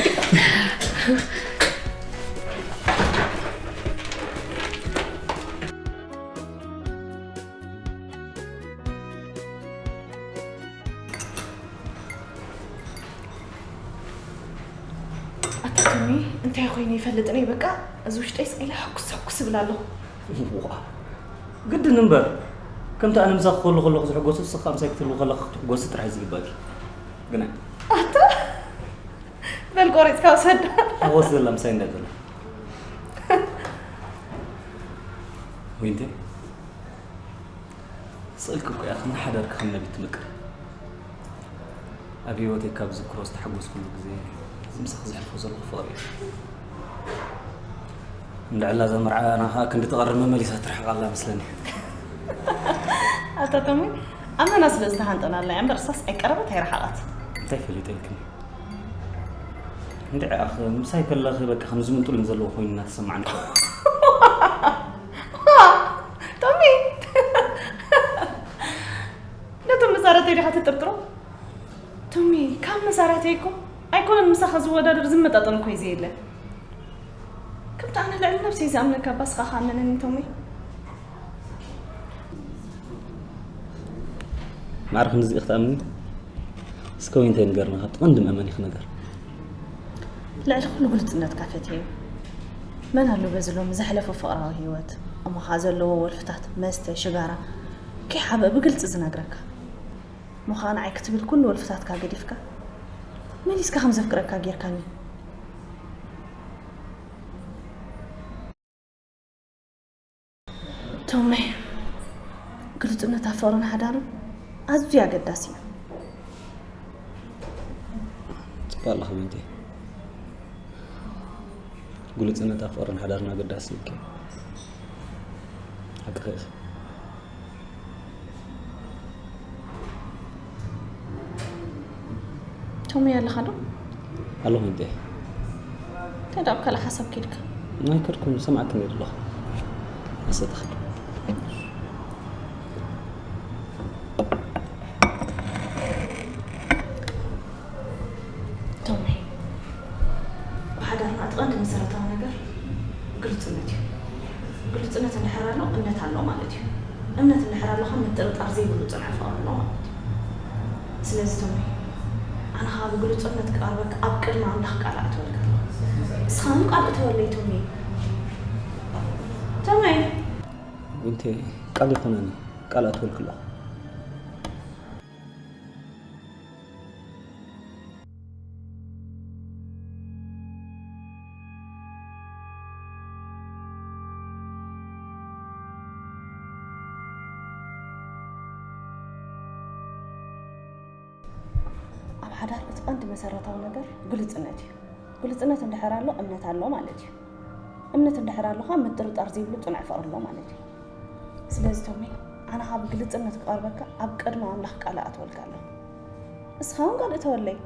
ኣታ ቶሚ፣ እንታይ ኮይኑ ይፈልጥን እየ፣ በቃ፣ እዚ ውሽጠይ ስቕ ኢለ ሕኩስ ሕኩስ እብል ኣለኹ። ዋ፣ ግድን እምበር፣ ከምቲ ኣነ ምሳኺ ክህሉ ከለኹ ዝሕጎስ፣ ንስኺ ምሳይ ክትህልዊ ከለኺ ክትሕጎሲ ጥራሕ እዩ ዝግባእኪ። ግናይ ኣታ በል ቆሪፅካ ውሰዳ። ሓጎስ ዘላ ምሳይ እንዳ ዘላ። ዊንቴ፣ ስእልኪ እኮ እያ፣ ከም ሓዳርኪ ከም ነቢት ትምቅር። ኣብ ህይወተይ ካብ ዝክሮ ዝተሓጎስኩሉ ግዜ፣ እዚ ምሳኺ ዘሕልፎ ዘለኹ ፍቕሪ እዩ። እንድዕላ እዛ መርዓ ኣና ኸዓ ክንዲ ትቐርብ መመሊሳ ትርሕቕ ኣላ መስለኒ። ኣታ ተሙይ፣ ኣመና ስለ ዝተሃንጠና ኣላ እያ እምበር፣ እሳስ ኣይቀረበት ኣይረሓቐት። እንታይ ፈሊጠ ኢልክኒ? እንድዒ ኣኽ፣ ምሳይ ከለኺ በቃ ከም ዝምንጥሉን ዘለዎ ኮይኑ እናተሰማዕኒ። ቶሚ! ነቶም መሳርሕተይ ዲኻ ትጥርጥሮ? ቶሚ፣ ካብ መሳርሕተይ እኮ ኣይኮነን ምሳኻ ዝወዳደር ዝመጣጠን እኮ እዩ ዘየለ። ከምቲ ኣነ ልዕሊ ነብሰይ ዝኣምነካ እባ ስኻ ከኣ እመነኒ ቶሚ። ማዕረ ክንድዚ ኢኺ ትኣምኒ? እስከ ወይ እንታይ ንገርና፣ ካብቲ ቀንዲ መእመኒኺ ነገር። ልዕሊ ኩሉ ግሉጽነትካ ፈትየዮ። መን ኣሎ በዚ ሎሚ ዘሕለፎ ፍቕራዊ ህይወት፣ እሞ ኸኣ ዘለዎ ወልፍታት፣ መስተ፣ ሽጋራ፣ ከይሓብአ ብግልጺ ዝነግረካ? እሞ ኸኣ ንዓይ ክትብል ኩሉ ወልፍታትካ ገዲፍካ፣ መሊስካ ከም ዘፍቅረካ ጌርካኒ። ቶመይ፣ ግሉጽነት ኣብ ፍቕርን ሓዳርን ኣዝዩ ኣገዳሲ እዩ። ጽቡቕ ኣለኺ ዊንቴ። ግሉጽነት ኣብ ፍቕርን ሓዳርን ኣገዳሲ እዩ። ሓቅኺ ኢኺ። ቶሚ ኣለኻ ዶ? ኣለኹ እንዴ። እንታይ ደኣ ኣብ ካልእ ሓሳብ ከይድካ? ኣይከድኩን፣ ሰማዕኪ ነይረ ኣለኹ። ኣሰተኽል። ቶሚ፣ ብሓዳርና እቲ ቀንዲ መሰረታዊ ነገር ግልጽነት እዩ። ግልጽነት እንድሕር ኣሎ እምነት ኣሎ ማለት እዩ። እምነት እንድሕር ኣሎ ከዓ ምጥርጣር ዘይብሉ ጽንዕ ፍቕሪ ኣሎ ማለት እዩ። ስለዚ ቶሚ፣ ኣነ ከዓ ብግልጽነት ክቐርበካ ኣብ ቅድሚ ኣምላኽ ቃል ኣእትወልካ ኣለኹ። ንስኻ እውን ቃል እተወለይ ቶሚ። ቶሚ! ዊንቴ፣ ቃል ይኹነኒ፣ ቃል ኣእትወልኪ ኣለኹ። ኣብ ሓዳር እቲ ቀንዲ መሰረታዊ ነገር ግልጽነት እዩ። ግልጽነት እንድሕር ኣሎ እምነት ኣሎ ማለት እዩ። እምነት እንድሕር ኣሎ ከዓ ምጥርጣር ዘይብሉ ጽኑዕ ፍቕሪ ኣሎ ማለት እዩ። ስለዚ ቶሚ፣ ኣነ ካብ ግልጽነት ክቐርበካ ኣብ ቅድሚ ኣምላኽ ቃል ኣእትወልካ ኣለኹ። እስኻ እውን ቃል እተወለይ።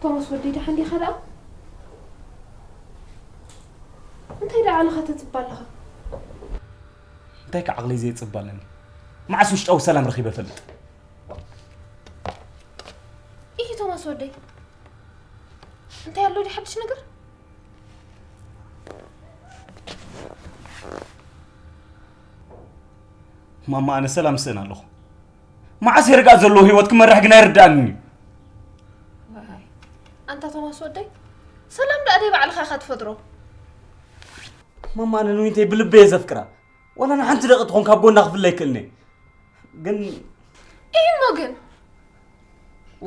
ቶማስ ወደይ፣ ደሓን ዲኻ ደኣ? እንታይ ደኣ ዓለኻ ተጽባ ኣለኻ? እንታይ ከ ዓቕለይ ዘየጽባ ኣለኒ? መዓስ ውሽጣዊ ሰላም ረኺበ እፈልጥ? ኢሂ ቶማስ ወደይ፣ እንታይ ኣሎ ድዩ ሓድሽ ነገር? ማማ፣ ኣነ ሰላም ስእን ኣለኹ። መዓስ የርጋእ ዘለዎ ህይወት ክመርሕ ግን ኣይርድኣንን እዩ። ዋይ፣ ኣንታ ቶማስ ወደይ፣ ሰላም ደኣ ደይ ባዕልኻ ኢኻ ትፈጥሮ። ማማ፣ ኣነ ንዊንተይ ብልበይ እየ ዘፍቅራ። ዋላ ንሓንቲ ደቂ ትኾን ካብ ጎና ክፍለ ኣይክእልን እየ። ግን ኢሂ እሞ ግን፣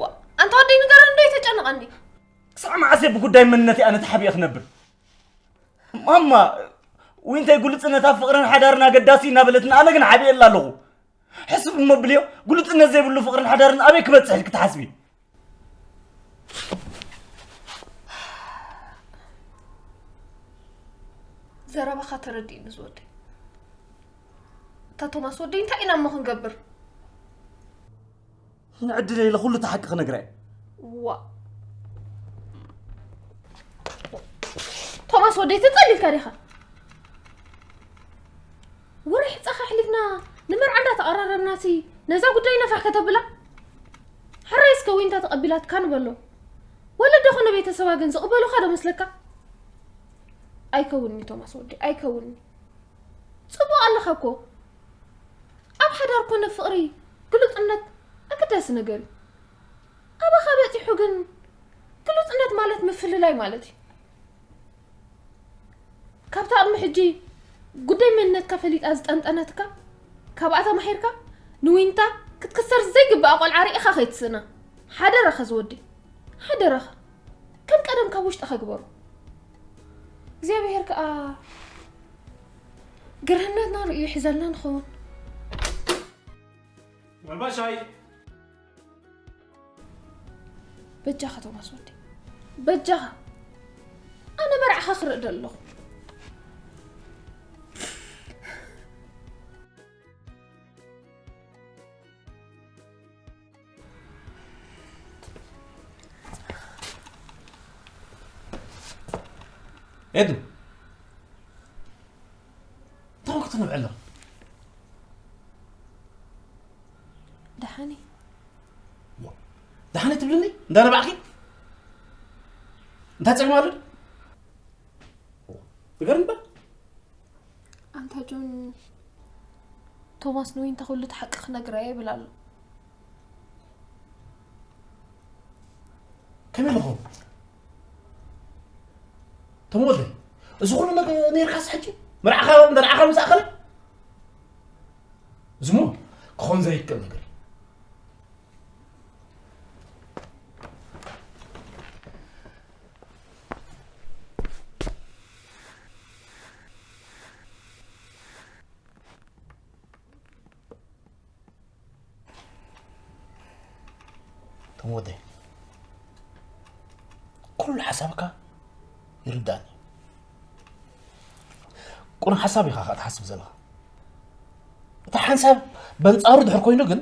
ዋ፣ ኣንታ ወደይ ንገረኒ ዶ ይተጨንቐኒ። ክሳዕ መዓስ እየ ብጉዳይ መንነተይ ኣነ ተሓቢኤ ክነብር? ማማ፣ ዊንተይ ግሉጽነት ኣብ ፍቕርን ሓዳርን ኣገዳሲ እዩ እናበለትኒ፣ ኣነ ግን ሓቢኤላ ኣለኹ። ሕስብ እሞ ብልዮ፣ ግሉጽነት ዘይብሉ ፍቕርን ሓዳርን ኣበይ ክበጽሕ ኢልኪ ትሓስቢ? ዘረባኻ ተረዲእኒ ዝወደይ። እታ ቶማስ ወደይ እንታይ ኢና እሞ ክንገብር? ንዕድለይ ኢለ ኩሉ እቲ ሓቂ ክነግራ እየ። ዋ ቶማስ ወደይ ተጸሊልካ ዲኻ? ወርሒ ጻኻ ኣሕሊፍና ንመርዓ እንዳተቐራረብናሲ ነዛ ጉዳይ ነፋሕ ከተብላ? ሕራይ እስከ ዊንታ ተቐቢላትካ ንበሎ። ወለዶ ኾነ ቤተሰባ ግን ዝቕበሉኻ ዶ መስለካ? ኣይከውንኒ ቶማስ ወዲ ኣይከውንኒ። ጽቡቕ ኣለኻ እኮ። ኣብ ሓዳር ኮነ ፍቕሪ ግሉጽነት ኣገዳሲ ነገር እዩ። ኣባኻ በጺሑ ግን ግሉጽነት ማለት ምፍልላይ ማለት እዩ። ካብታ ቅድሚ ሕጂ ጉዳይ መንነትካ ፈሊጣ ዝጠንጠነትካ፣ ካብኣ ተማሂርካ ንዊንታ ክትክሰር ዘይግብኣ ቆልዓ ርኢኻ ከይትስእና። ሓደራኻ ዝወዲ፣ ሓደራኻ። ከም ቀደም ካብ ውሽጥኻ ግበሮ። እግዚኣብሔር ከኣ ግርህነትና ርእዩ ይሕዘልና ንኸውን። መልባሻይ። በጃኻ ቶማስ ወዲ፣ በጃኻ። ኣነ መርዓኻ ክርኢ ዶ ኣለኹ? ኤዱ፣ እንታይ ክትንብዐ ኣለኻ? ደሓነይ። ዋ፣ ደሓነይ ትብልኒ? እንዳነባዕኪ? እንታይ ጸገም ኣሎ? ንገርኒ እባ። ኣንታ ጆን፣ ቶማስ ንዊንታ ኩሉ እቲ ሓቂ ክነግራ እየ ይብል ኣሎ። ከመይ ኣለኹ? ተመወደይ፣ እዚ ኩሉ ነገር ነይርካስ ሕጂ? መርዓኻ፣ መርዓኻ ምስ ኣኸለ? እዚ እሞ ክኾን ዘይክእል ነገር እዩ። ተመወደይ፣ ኩሉ ሓሳብካ ይርዳእኒ። ቁኑዕ ሓሳብ ኢኻ ከኣ ትሓስብ ዘለኻ። እቲ ሓንሳብ በንጻሩ ድሕር ኮይኑ ግን፣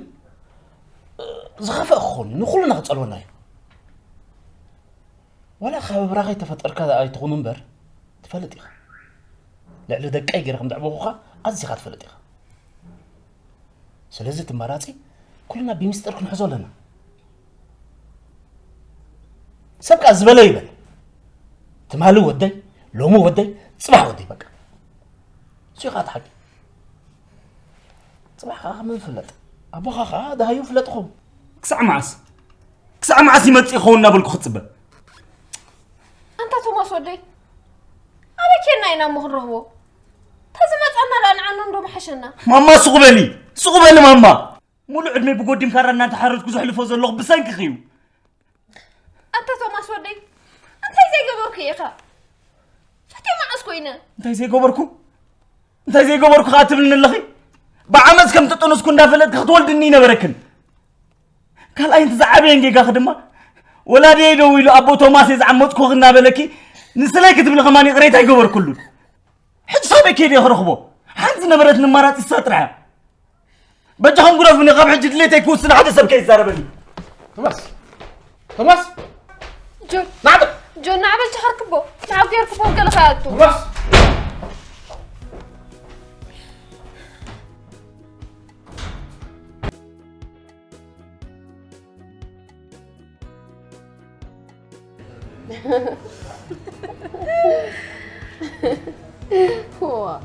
እ፣ ዝኸፍአ ክኸውን እዩ። ንኹልና ክጸልወና እዩ። ዋላ ካብ ብራኸይ ተፈጠርካ ኣይትኹን እምበር፣ ትፈልጥ ኢኻ። ልዕሊ ደቀይ ገይረ ከም ዘዕበኹኻ ኣዚኻ ትፈልጥ ኢኻ። ስለዚ እቲ መራጺ ኩልና ብሚስጥር ክንሕዞ ኣለና። ሰብ ከኣ ዝበለ ይበል። ትማሊ ወደይ፣ ሎሚ ወደይ፣ ጽባሕ ወደይ በቃ። እሱ ኢኻ እቲ ሓቂ። ጽባሕ ከኣ ከመይ ይፍለጥ? ኣቦኻ ከኣ ደሃዩ ፍለጥኹም። ክሳዕ መዓስ? ክሳዕ መዓስ ይመጽእ ይኸውን እናበልኩ ክጽበ? ኣንታ ቶማስ ወደይ፣ ኣበይ ኬድና ኢና እሞ ክንረኽቦ? ተዝመጸና ደኣ ንዓና እንዶ ምሓሸና። ማማ ስቕ በሊ፣ ስቕ በሊ ማማ። ሙሉእ ዕድመይ ብጎዲም ካራ እናተሓረድኩ ዘሕልፎ ዘለኹ ብሰንክኺ እዩ። ኣንታ ቶማስ ወደይ፣ እንታይ ዘይገበርኩ ኢኻ? ፈትየ መዓስ ኮይነ? እንታይ ዘይገበርኩ? እንታይ ዘይገበርኩ ከኣ ትብልኒ ኣለኺ? ብዓመጽ ከም ተጠነስኩ እንዳፈለጥኪ ክትወልድኒ ይነበረክን። ካልኣይ፣ እቲ ዝዓበየን ጌጋኺ ድማ፣ ወላዲየይ ደዊሉ፣ ኣቦ ቶማስ እየ ዝዓመጽኩኺ እናበለኪ፣ ንስለይ ክትብሊ ከማን ይቕሬታ ኣይገበርኩሉን። ሕጂ ሳበይ ከይደ ክረኽቦ? ሓንቲ ዝነበረትኒ ኣማራጺ እሳ ጥራሕ እያ። በጃኹም ግደፉኒ፣ ካብ ሕጂ ድሌተይ ክውስን ሓደ ሰብ ከይዛረበኒ። ቶማስ! ቶማስ! ጆን! ናዕጥ! ጆን፣ ንዓ በጃኻ ርክቦ። ንዓ ጌርክቦ ገለ ከኣቱ። ቶማስ! ዋ።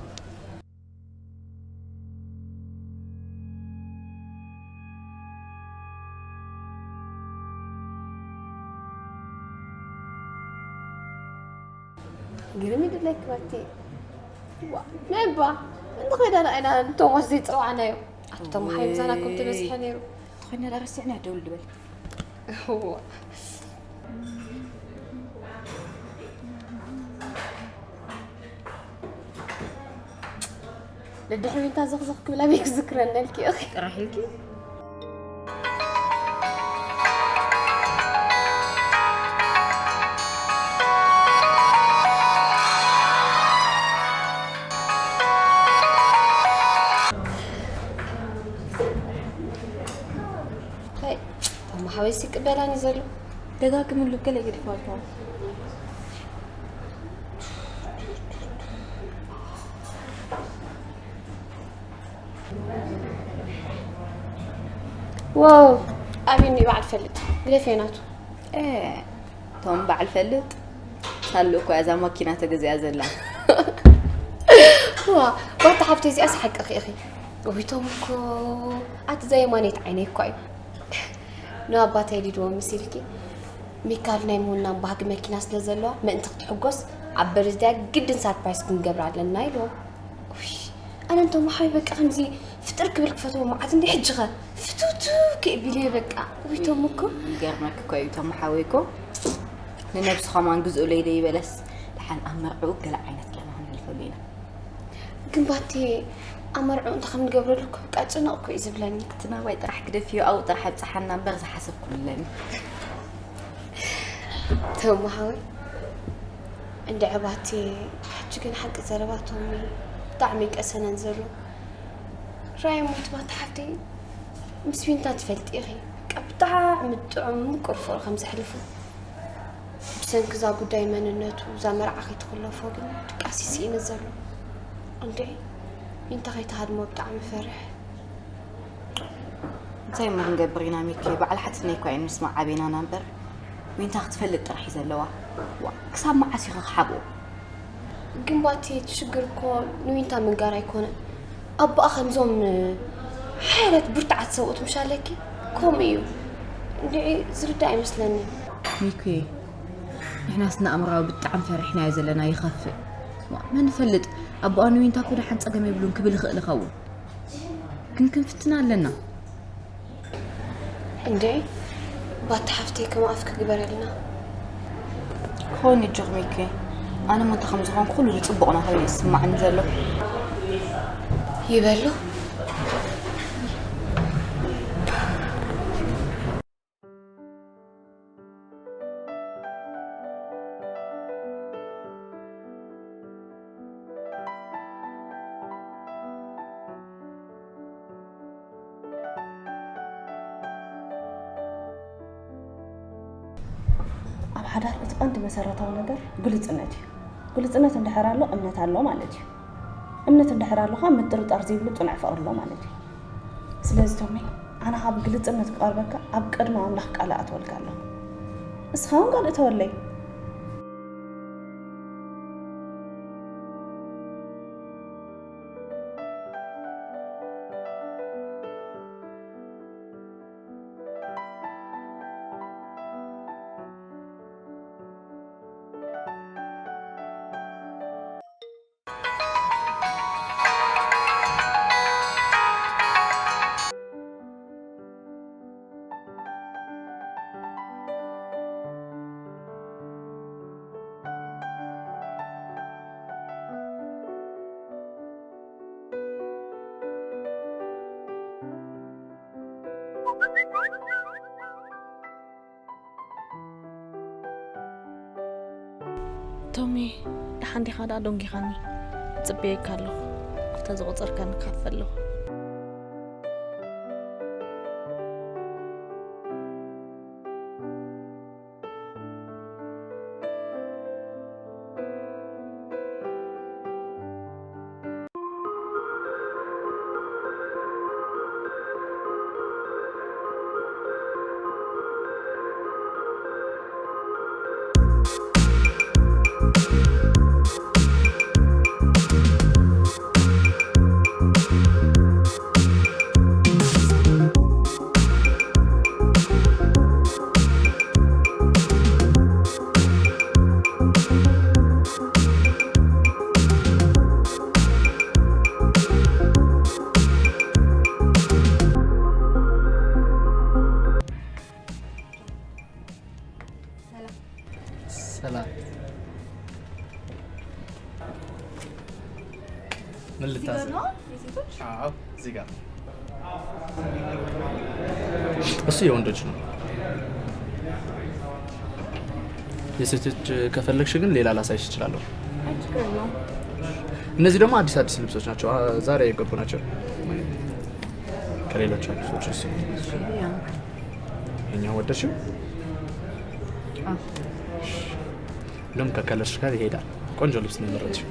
ግርም ይድለክ ባቲ። ዋ፣ ነባ፣ እንተኸይዳ ደኣ ኢና ንቶማስ ዘይጸዋዕናዮ። ኣቲ ቶማ ሓይ ምሳና ከም ትበዝሐ ነይሩ። ተኾይና ደኣ ረሲዕና ደውል ድበል። ዋ። ንድሕሪ ዊንታ ዘኽዘኽ ክብል ኣበይ ክዝክረኒ ኢልኪ ኢኺ? ጥራሕ ኢልኪ? ሓወይስ ይቅበላኒ ዘሎ? ደጋግምሉ፣ ገለ ገዲፍዋ ኣለዋ። ዋው፣ ኣበይኒ በዓል ፈልጥ? ግደፍዮ ናቱ። ቶም በዓል ፈልጥ ሳሉ እኮ እዛ ማኪና ተገዚኣ ዘላ። ዋ፣ ዋታ ሓፍተይ፣ እዚኣስ ሓቅኺ ኢኺ። ውይ፣ ቶም እኮ ኣቲ ዘየማነይት ዓይነይ እኳ እዩ። ንኣባተይ ሊድዎ ምስ ኢልኪ፣ ሚካል ናይ ምውናን ባህጊ መኪና ስለ ዘለዋ፣ ምእንቲ ክትሕጎስ፣ ኣብ በርዝደያ ግድን ሳርፕራይዝ ክንገብራ ኣለና ኢልዎ። ውይ፣ ኣነ እንቶም ሓወይ በቃ ከምዚ ፍጥር ክብል ክፈትዎ መዓት እንዲ ሕጂ ኸ ፍትውትው ከይቢልዮ በቃ። ውይ፣ ቶም እኮ ይገርመክ እኮ እዩ፣ ቶም ሓወይ እኮ ንነብሱ ኸማን ግዝኡለይ ዶ ይበለስ፣ ደሓን ኣብ መርዕኡ ገለ ዓይነት ጌርና ክንሕልፈሉ ኢና። ግን ባቲ ኣብ መርዕኡ እንታይ ከም ንገብረሉ እኮ በቃ ጭንቕ እኮ እዩ ዝብለኒ። እቲ ናባይ ጥራሕ ግደፍዮ፣ ኣብኡ ጥራሕ ኣብጽሓና እምበር ዝሓሰብኩሉ የለን። ተሙ ሓወይ፣ እንድዒ ባቲ፣ ሕጂ ግን ሓቂ ዘረባ ቶሚ ብጣዕሚ ይቀሰነን ዘሎ። ራእይ ሞት ባቲ ሓፍተይ፣ ምስ ዊንታ ትፈልጢ ኢኺ። በቃ ብጣዕሚ ጥዑም ምቁር ፍቕሪ ከም ዘሕልፉ። ብሰንኪ እዛ ጉዳይ መንነቱ፣ እዛ መርዓ ከይትኽለፎ ግን ድቃስ ይስኢኒ ዘሎ። እንድዒ ዊንታ ከይትሃድሞ ብጣዕሚ እፈርሕ። እንታይ እሞ ክንገብር ኢና ሚኪ? በዓል ሓትነይ እኳ እየን ምስማዕ ዓብየናና እምበር፣ ዊንታ ክትፈልጥ ጥራሕ እዩ ዘለዋ። ዋ፣ ክሳብ መዓስ ኢኺ ክሓብኦ? ግን ባቲ፣ እቲ ሽግር እኮ ንዊንታ ምንጋር ኣይኮነን። ኣቦኣ ከምዞም ሓያላት ብርቱዓት ሰብኡት ምሽ ኣለኪ? ከምኡ እዩ። እንድዒ ዝርዳእ ኣይመስለንን። ሚኪ፣ ንሕናስ ንኣእምራዊ ብጣዕሚ ፈሪሕናዮ ዘለና፣ ይኸፍእ። ዋ፣ መን ይፈልጥ? ኣቦኣ ንዊንታ እኮ ደሓን ጸገም የብሉን ክብል ይኽእል ይኸውን። ግን ክንፍትና ኣለና። እንዴ፣ ባቲ ሓፍተይ ከም ኣፍኪ ግበረልና። ክኾን ይጅቕ ሚኪ፣ ኣነ ሞ እንታይ ከም ዝኾንኩ ኩሉ ንጽቡቕና ኮይኑ እዩ ዝስማዓኒ ዘሎ። ይበሉ። ኣብ ሓዳር እቲ ቀንዲ መሰረታዊ ነገር ግልጽነት እዩ። ግልጽነት እንድሕር ኣሎ እምነት ኣሎ ማለት እዩ። እምነት እንድሕር ኣሎ ከዓ ምጥርጣር ዘይብሉ ጽኑዕ ፍቕሪ ኣሎ ማለት እዩ። ስለዚ ቶሚ፣ ኣነ ካብ ግልጽነት ክቐርበካ ኣብ ቅድሚ ኣምላኽ ቃል እኣትወልካ ኣለኹ። ንስኻ እውን ቃል እተወለይ። ቶሚ፣ ደሓን ዲኻ? ደኣ ደንጊኻኒ። ጽበየካ ኣለኹ። ኣብታ ዝቖጸርካኒ ካፈ ኣለኹ። ሰላም። ምን ልታዘዝ? አዎ፣ እዚህ ጋር። እሱ የወንዶች ነው። የሴቶች ከፈለግሽ ግን ሌላ ላሳይሽ እችላለሁ። እነዚህ ደግሞ አዲስ አዲስ ልብሶች ናቸው። አ፣ ዛሬ የገቡ ናቸው። ከሌሎች አዲሶች እሱ እኛ ወደሽው? አዎ። እንደውም ከከለርሽ ጋር ይሄዳል። ቆንጆ ልብስ ነው የመረጥሽው።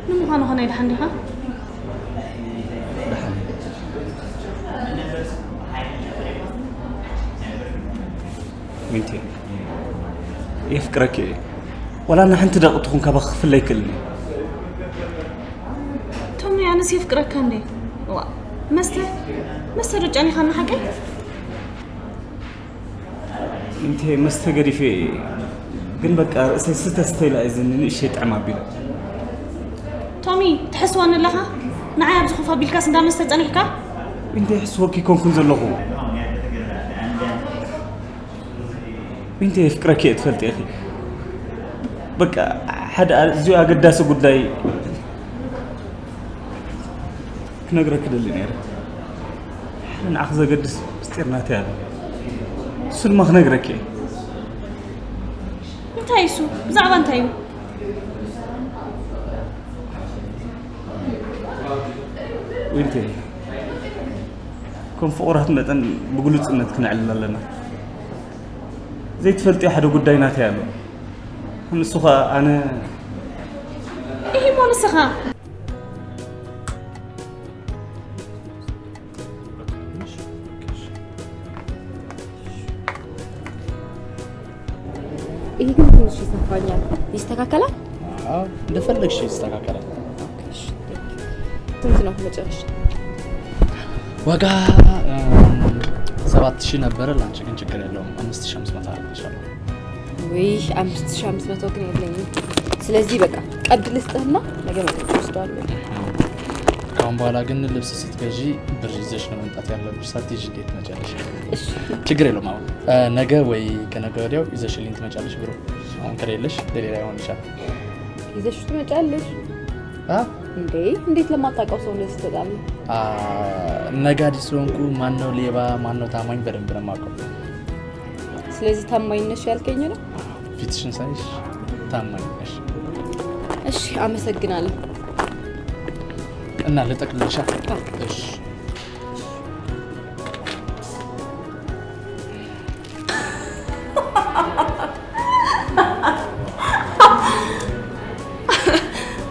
ንምዃኑ ኸ ናይ ደሓን ዲኻ? ዊንቲ፣ የፍቅረኪ እየ። ዋላ ንሓንቲ ደቂ ትኹን ካባኺ ክፍለ ኣይክእልን እየ። ቶሚ፣ ኣነስ የፍቅረካ እንዴ? ዋ፣ መስተ መስተ ዶ ጨኒኻና ሓቀይ? ዊንቲ፣ መስተ ገዲፈ እየ፣ ግን በቃ ርእሰይ ስተ ስተ ኢላ እየ ዝኒ ንእሽተይ ጥዕም ኣቢሉ። ቶሚ፣ ትሕስወኒ ኣለኻ? ንዓይ ኣብዚ ኮፍ ኣቢልካስ እንዳ መስተ ጸኒሕካ? ዊንቲ፣ ይሕስወኪ ኣይኮንኩን ዘለኹ። ዊንቲ፣ የፍቅረኪ እየ ትፈልጢ ኢኺ። በቃ ሓደ ኣዝዩ ኣገዳሲ ጉዳይ ክነግረኪ ደሊ ነይረ። ሓደ ንዓኺ ዘገድስ ምስጢር ናተይ ኣሎ። እሱ ድማ ክነግረኪ እየ። እንታይ እሱ? ብዛዕባ እንታይ እዩ? ዊንቲ፣ ከም ፍቑራት መጠን ብግሉጽነት ክነዕልል ኣለና። ዘይትፈልጥዮ ሓደ ጉዳይ ናተይ ኣሎ። ንሱ ኸኣ ኣነ ይሄ እሞ ንስኻ። ይሄ ግን ትንሽ ይሰፋኛል። ይስተካከላል? አዎ፣ እንደፈለግሽ ይስተካከላል። እሺ፣ thank you። ስንት ነው መጨረሻ? ዋጋ ሰባት ሺህ ነበረ፣ ለአንቺ ግን ችግር የለውም፣ አምስት ሺህ አምስት መቶ አደርግልሻለሁ። ውይ፣ አምስት ሺህ አምስት መቶ ግን የለኝም። ስለዚህ በቃ ቀድ ልስጥህና ነገ መጥቼ እወስደዋለሁ። ከአሁን በኋላ ግን ልብስ ስትገዢ ብር ይዘሽ ነው መምጣት ያለብሽ፣ ሳትይዥ እንዴት ትመጫለሽ? እሺ፣ ችግር የለውም። አሁን ነገ ወይ ከነገ ወዲያው ይዘሽልኝ ትመጫለሽ ብሩ። አሁን ከሌለሽ ለሌላ ይሆንሻል። ይዘሽ ትመጫለሽ? አ? እንዴ፣ እንዴት ለማታውቀው ሰው እንደዚህ ትሰጣለህ? አ፣ ነጋዴ ስለሆንኩ ማን ነው ሌባ ማን ነው ታማኝ በደንብ ነው የማውቀው። ስለዚህ ታማኝ ነሽ ያልከኝ ነው? ፊትሽን ሳይሽ ታማኝ ነሽ። እሺ፣ አመሰግናለሁ። እና ልጠቅልልሻ? አዎ። እሺ።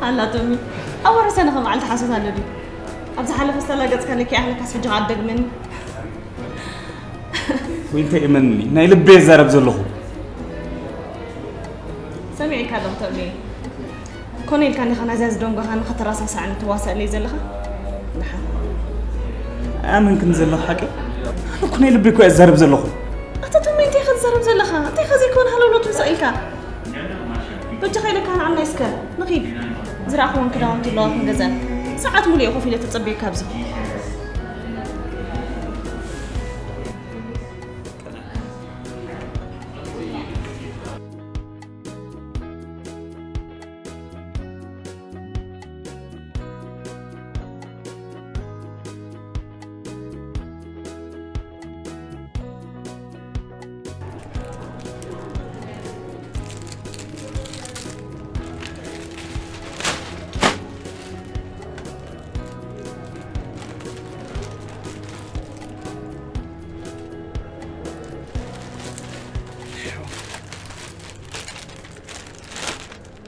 ኣላ ቶሚ፣ ኣብ ወረሰ ንኸ መዓልቲ ሓሶት ኣሎ ድዩ? ኣብ ዝሓለፈ ዝተላገጽካ ልክዕ ኣለካስ ሕጂ ከኣ ትደግመኒ? ዊንቲ፣ እመንኒ፣ ናይ ልበይ እዛረብ ዘለኹ። ሰሚዕካ ዶ ቶሚ? ኮነ ኢልካ እንዲኻ ናይዛ ዝደንጎኻ ንኸተረሳስዓኒ ትዋሳእለይ ዘለኻ? ደሓን። ኣመንክን ዘለኹ ሓቂ? ኣነ እኮ ናይ ልበይ እኮ እየ ዝዛረብ ዘለኹ። ኣታ ቶሚ፣ እንታይ ኢኻ ትዛረብ ዘለኻ? እንታይ ኢኻ ዘይኮነ ሃለውለው ትውሳእ ኢልካ? በጃኻ ኢለካ ንዓናይ እስከ ንኺድ። ዝረኣኽወን ክዳውንቲ ኣለዋ ክንገዝኣን። ሰዓት ሙሉእ እየ ኮፍ ኢለ ተጸብየካ ኣብዚ።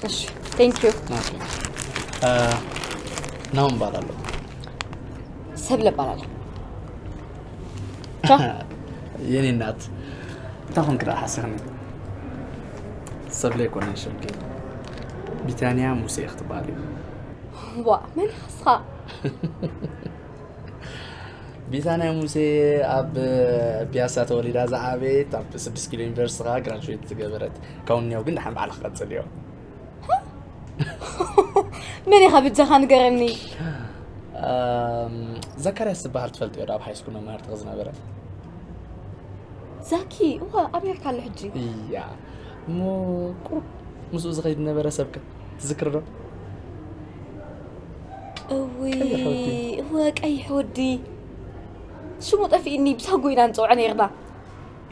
እሺ፣ thank you። ኦኬ። አ፣ ናሆም እባላለሁ። ሰብለ እባላለሁ። ቻው። የኔ እናት፣ እንታይ ኾንክ ደኣ ሓሲኽኒ? ሰብለ ይኮነ ሽምኪ። ቢታንያ ሙሴ ክትበሃል እዩ። ዋ፣ መን ኢኻ ንስኻ? ቢታንያ ሙሴ ኣብ ፒያሳ ተወሊዳ ዝዓበየት፣ ኣብ ስድስት ኪሎ ዩኒቨርሲቲ ኸዓ ግራጁዌት ዝገበረት። ካብ እኒያው ግን ደሓን ባዕልኻ ቀጽልዮ። መን ኢኻ ብጃኻ ንገረኒ። ዘካርያስ ዝበሃል ትፈልጥዮ ዶ? ኣብ ሃይስኩል መማህርትኺ ዝነበረ። ዛኪ፣ እዋ፣ ኣበይ ኢኻ ኣሎ ሕጂ? እያ። እሞ ቁሩብ ምስኡ ዝኸይድ ነበረ ሰብከ ትዝክር ዶ? እውይ፣ እወ፣ ቀይሕ ወዲ። ሽሙ ጠፊእኒ፣ ብሳጉ ኢና ንፅውዖ ነይርና።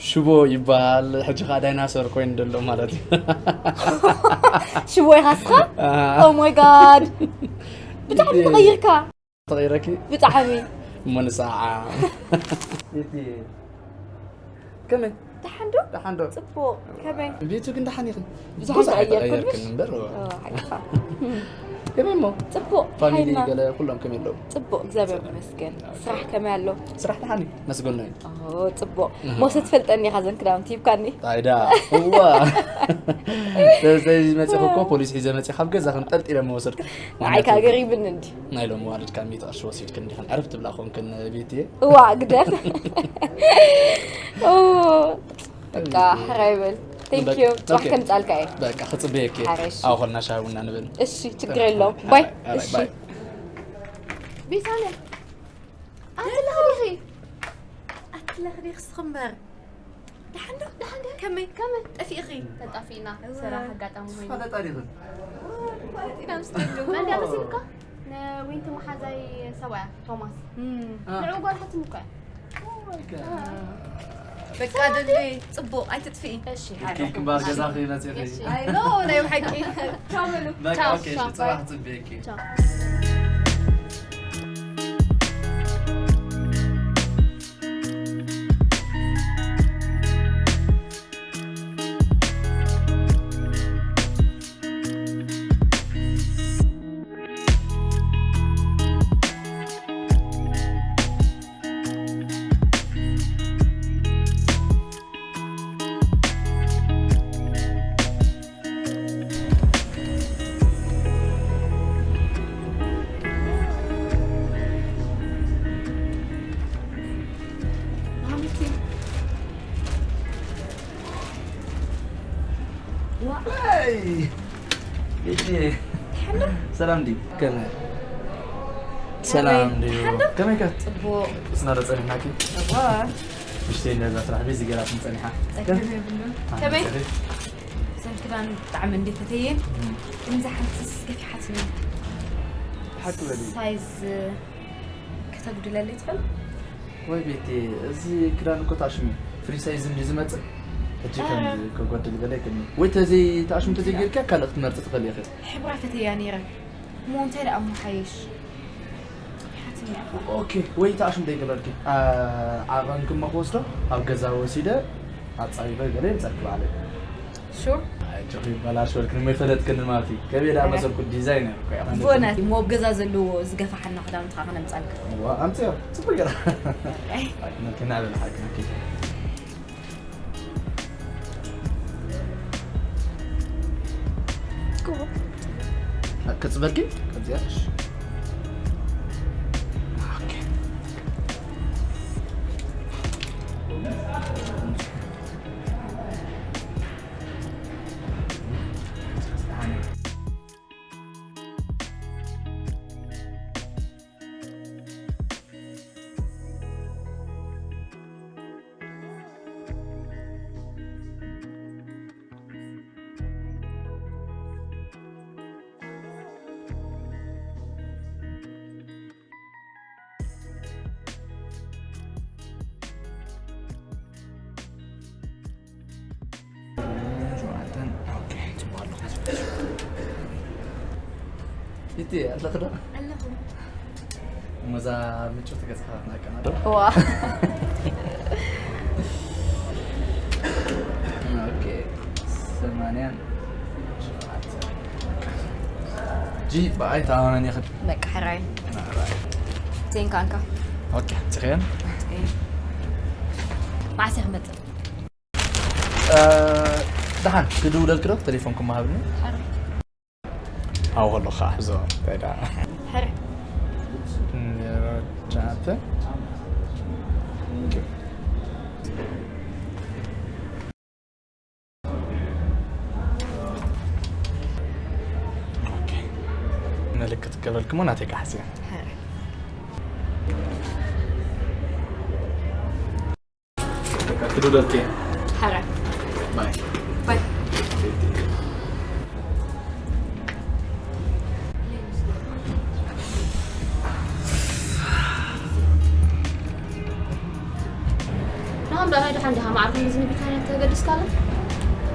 ሽቦ ይበሃል። ሕጂ ኸዓ ዳይናሶር ኮይኑ ዘሎ ማለት እዩ። ሽቦ ኢኻ እስኻ? Oh my God። ብጣዕሚ ተቐይርካ። ተቐይረኪ? ብጣዕሚ። እሞ ንስዓ። እቲ ከመይ? ደሓን ዶ? ደሓን ዶ? ጽቡቕ። ከመይ? ቤቱ ግን ደሓን ኢኽን? ብዙሕ ብዙሕ ኣይተቐየርኩን ኣይተቐየርክን ምሽ? እምበር። ኦ፣ ሓቅኻ። ከመይ እሞ? ጽቡቕ። ፋሚሊ ሓይልና። ገለ ኩሎም ከመይ ኣለዉ? ጽቡቕ፣ እግዚኣብሔር ይመስገን። ስራሕ ከመይ ኣሎ? ስራሕ ደሓን እዩ። መስገኖ እዩ። ኦ፣ ጽቡቕ። ሞሰ ትፈልጠኒ ኢኻ ዘን ክዳውንቲ ሂብካኒ። ኣይዳ። እዋ። ስለዚ መጽኹ እኮ ፖሊስ ሒዘ መጽእ ካብ ገዛ ክንጠልጢለ መወሰድኩ። ንዓይ ከኣ ገሪምኒ እንዲ። ናይ ሎሚ ዋልድ ካብ ሚእቲ ቅርሺ ወሲድክ እንዲኽን ዕርፍ ትብላ ኮንክን ቤትየ። እዋ፣ ግደፍ። ኦ፣ በቃ፣ ሕራይ በል። Thank you። ጽባሕ ከምጻልካ እየ። በቃ፣ ክጽበየኪ። ሓረሽ። ኣብ ኾልና ሻሂ ቡና ንብል። እሺ፣ ችግር የለውም። ባይ። ሓራይ፣ እሺ። ባይ። ቤታንያ፣ ኣትለኽዲኺ። ኣትለኽዲኺ ስኽምበር። ደሓን ዶ? ደሓን ዶ? ከመይ? ከመይ? ጠፊእኺ? ተጣፊእና። እወ። ስራሕ ኣጋጣሚ ኮይኑ። ፈለጣ ዲኽን? ፈለጢና ምስ ደለኹ። መን ድያ መሲልካ? ንዊንቲ መሓዛይ ሰብኣያ፣ ቶማስ። እም። አ። ንዑ ጓል ሓትም እኮ እያ። በቃ፣ ደሊ ጽቡቕ፣ ኣይትጥፍኢ። እሺ፣ ሓራይ። ኬክ ባር ገዛኺ መጺኺ። እሺ። ኣይ፣ ኖ፣ ናይ ብሓቂ። ቻው በሉ። በቃ፣ ቻው፣ ኦኬ፣ እሺ፣ ቻው፣ ጽባሕ ባይ። ጽበየኪ። ቻው። ሰላም ድዩ? ከመይ? ሰላም ድዩ? ከመይ ከ? ጽቡቕ። ስናዶ ጸኒሕናኪ? እዋ። ምሽተይ እንደዛ ስራሕ ቤዚ ገይራትኒ ጸኒሓ። ጸገም የብሉን። ኣነ ከመይ? ጸኒሐ። እዘን ክዳን ብጣዕሚ እንዲ ፈተየን። እም። ግን እዛ ሓንቲስ ገፊሓትኒ። ሓቂ በሊ። ሳይዝ ከተጉድለለይ ትኽእል? ወይ ቤቲ፣ እዚ ክዳን እኮ ታሽሙ ፍሪ ሳይዝ እንዲ ዝመጽእ። ሕጂ ከም ኧረ። ከጎድል ገለ ይክእል። ወይ ተዘይ ታሽሙ ተዘይ ጌርካ ካልእ ክትመርጽ ትኽእል ኢኺ። ሕብራ ፈተያ ነይረ። እሞ እንታይ ደኣ እሞ ሓይሽ? ሓትኒ ኢኻ። ኦኬ፣ ወይ ታሽሙ ደይ ገበርኪ። አ-፣ ዓቐን ክመ ክወስዶ ኣብ ገዛ ወሲደ ኣጻቢበ ገለ ይምጸልክ ባዕለይ። ሹር? ኣጆኺ ይበላሽ በልክኒ፣ እሞ ይፈለጥክኒ ማለት እዩ። ከመይ ደኣ መሰልኩ ዲዛይነር እኮ እያ ማለት እዩ። ቦናት፣ እሞ ኣብ ገዛ ዘለዎ ዝገፋሓና ክዳውንትኻ ከነምጻልካ። እዋ፣ ኣምጽዮ፣ ጽቡቅ ገይራ። ኣይ። ኣይ፣ ነኪ ናበል ሓቂ ነኪ። ክጽበልኪ? ከምዚኣ። ኦኬ። ሸውዓተን። ኦኬ፣ ጽቡቕ ኣለኹ። እቲ ኣለኽ ዶ? ኣለኹ። እሞ እዛ ምጭውቲ ገጽኻ ክትነቀና ዶ? እዋ። ኦኬ፣ ሰማንያን ሸውዓተን። ጂ፣ ብኣይ ተኣማመን ይኽድ። በቃ፣ ሕራይ። ሕራይ። ዜንካ እንካ። ኦኬ፣ ጽኽየን። እየ። መዓስ እየ ክመጽእ? እ፣ ደሓን፣ ክድውለልክ ዶ? ቴሌፎን ክመሃብኒ። ሕራይ። ኣብኡ ከለኹ ከዓ ሕዞ እንታይ ደኣ። ሕረ። ኔሮ ቻተ። ኦኬ። ምልክት ገበልክሞ ናተይ ክሓስያ። ሕረ። ክዱደልኪ። ሕረ። ባይ። ባይ። ንዓም ደኣ ናይ ደሓን ዲኻ ማዕርኩ ንዝኒ ቢታንያ ተገዲስካ ኣላ?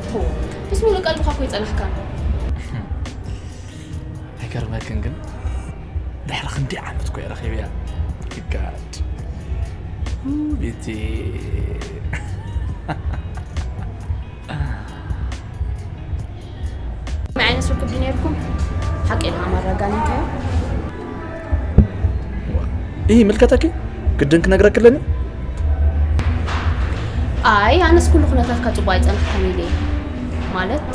ሆ፣ ምስ ሙሉእ ቀልብኻ እኮ ይጸናሕካ። ኣይገርመክን ግን ድሕሪ ክንደይ ዓመት እኮ እየ ረኺበያ። ጋድ ቤቲ። መዓይ ንስርኩ ድዩ ነይርኩም? ሓቂ ኢልካ ማራ ጋኒንካዮ? ይህ ይምልከተኪ? ግድን ክነግረክ ኣለኒ? ኣይ፣ ኣነስ ኩሉ ኩነታትካ ጽቡቕ ኣይጸናሕካን ኢለ እየ። ማለት፣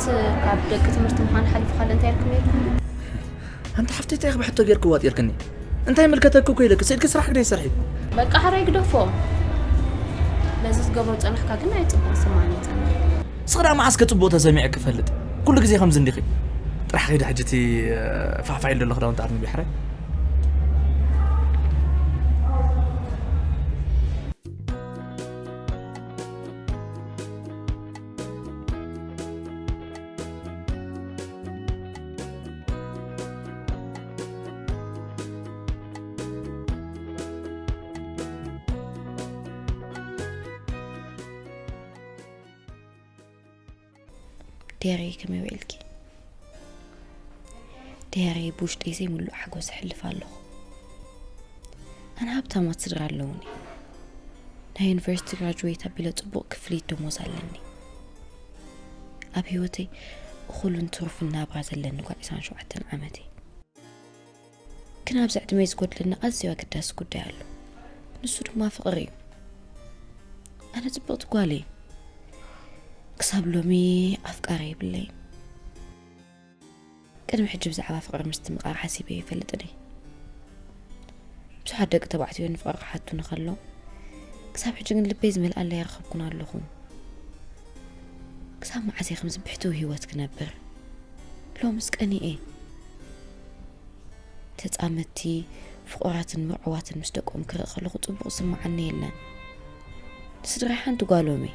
ካብ ደቂ ትምህርቲ ምዃን ሓሊፉ ካልእ እንታይ ኢልኩም ነይርኩም? ኣንቲ ሓፍተይ እንታይ ክብሕቶ ጌርክዋ ጢርክኒ? እንታይ ይምልከተኪ እኮ ኢለኪ፣ ስኢልኪ ስራሕ ግደይ ስርሒ። በቃ ሕራይ ግደፎ። ነዚ ዝገብሮ ጸናሕካ ግን ኣይጽቡቕ ስማኒ ጸናሕ። ንስኺ ደኣ መዓስ ከ ጽቡቕ ተሰሚዑ ክፈልጥ? ኩሉ ግዜ ከምዚ እንዲኺ። ጥራሕ ኸይዲ ሕጂ እቲ ፋሕፋሕ ኢሉ ዘሎ ክዳውንቲ ኣርኒ ቢሕረ። ዴሪ ከመይ ውዒልኪ? ዴሪ ብውሽጠይ ዘይምሉእ ሓጎስ እሕልፍ ኣለኹ። ኣነ ሃብታማት ስድራ ኣለውኒ። ናይ ዩኒቨርሲቲ ግራጁዌት ኣቢለ ጽቡቕ ክፍሊት ደሞዝ ኣለኒ። ኣብ ህይወተይ እኹልን ትሩፍን ናብራ ዘለኒ ጓል ዕስራን ሸውዓተን ዓመት እየ። ግን ኣብዚ ዕድመይ ዝጎድለኒ ኣዝዩ ኣገዳሲ ጉዳይ ኣሎ። ንሱ ድማ ፍቕሪ እዩ። ኣነ ጽብቕቲ ጓል እየ። ክሳብ ሎሚ ኣፍቃሪ የብለይን። ቅድሚ ሕጂ ብዛዕባ ፍቕሪ ምስትምቓር ሓሲበ ኣይፈልጥን እየ። ብዙሓት ደቂ ተባዕትዮ ንፍቕሪ ክሓቱኒ ከለዉ፣ ክሳብ ሕጂ ግን ልበይ ዝመልኣለይ ኣይረኸብኩን ኣለኹ። ክሳብ መዓስ እየ ከምዚ ብሕትው ህይወት ክነብር? ሎምስ ቀኒኤ። ተጻመድቲ፣ ፍቑራትን ምርዑዋትን ምስ ደቆም ክርኢ ከለኹ ጽቡቕ ዝስምዓኒ የለን። ንስድራይ ሓንቲ ጓሎም እየ።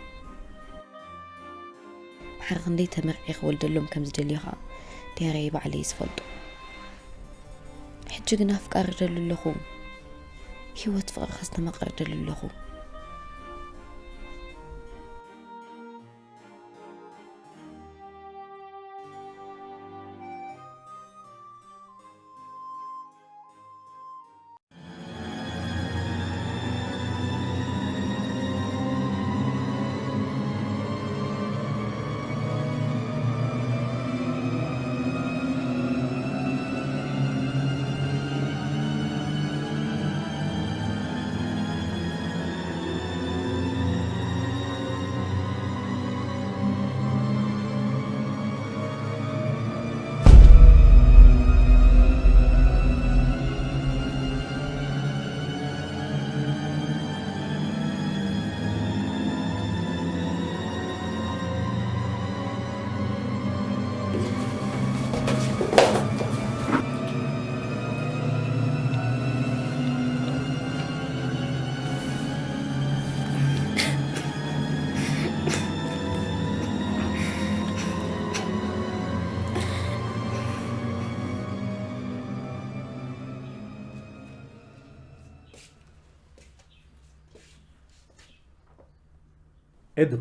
ድሓር ክንደይ ተመርዕየ ክወልደሎም ከም ዝደልዮ ኸኣ ዲያረይ ባዕለይ ዝፈልጦ። ሕጂ ግን ኣፍቃሪ ደሉ ኣለኹ። ህይወት ፍቕሪ ከስተማቕር ደሉ ኣለኹ። ኤዱ፣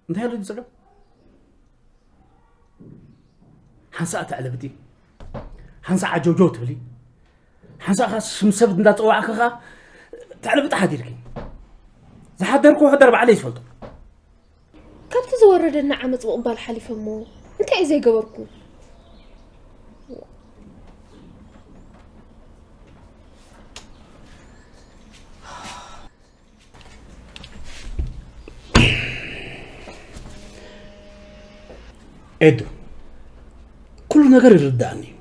እንታይ ኣሎ ዝጸገም? ሓንሳእ ተዕልብጢ፣ ሓንሳእ ዓጀውጀው ትብሊ፣ ሓንሳእ ኸኣ ስም ሰብ እንዳጸዋዕኪ ኸኣ ተዕልብጢ ሓዲርኪ። ዝሓደርኩ ሕደር ባዕለይ ዝፈልጦ። ካብቲ ዝወረደና ዓመጽ ምቕባል ሓሊፈ እሞ እንታይ እዩ ዘይገበርኩ? ኤዱ፣ ኩሉ ነገር ይርዳእኒ እዩ።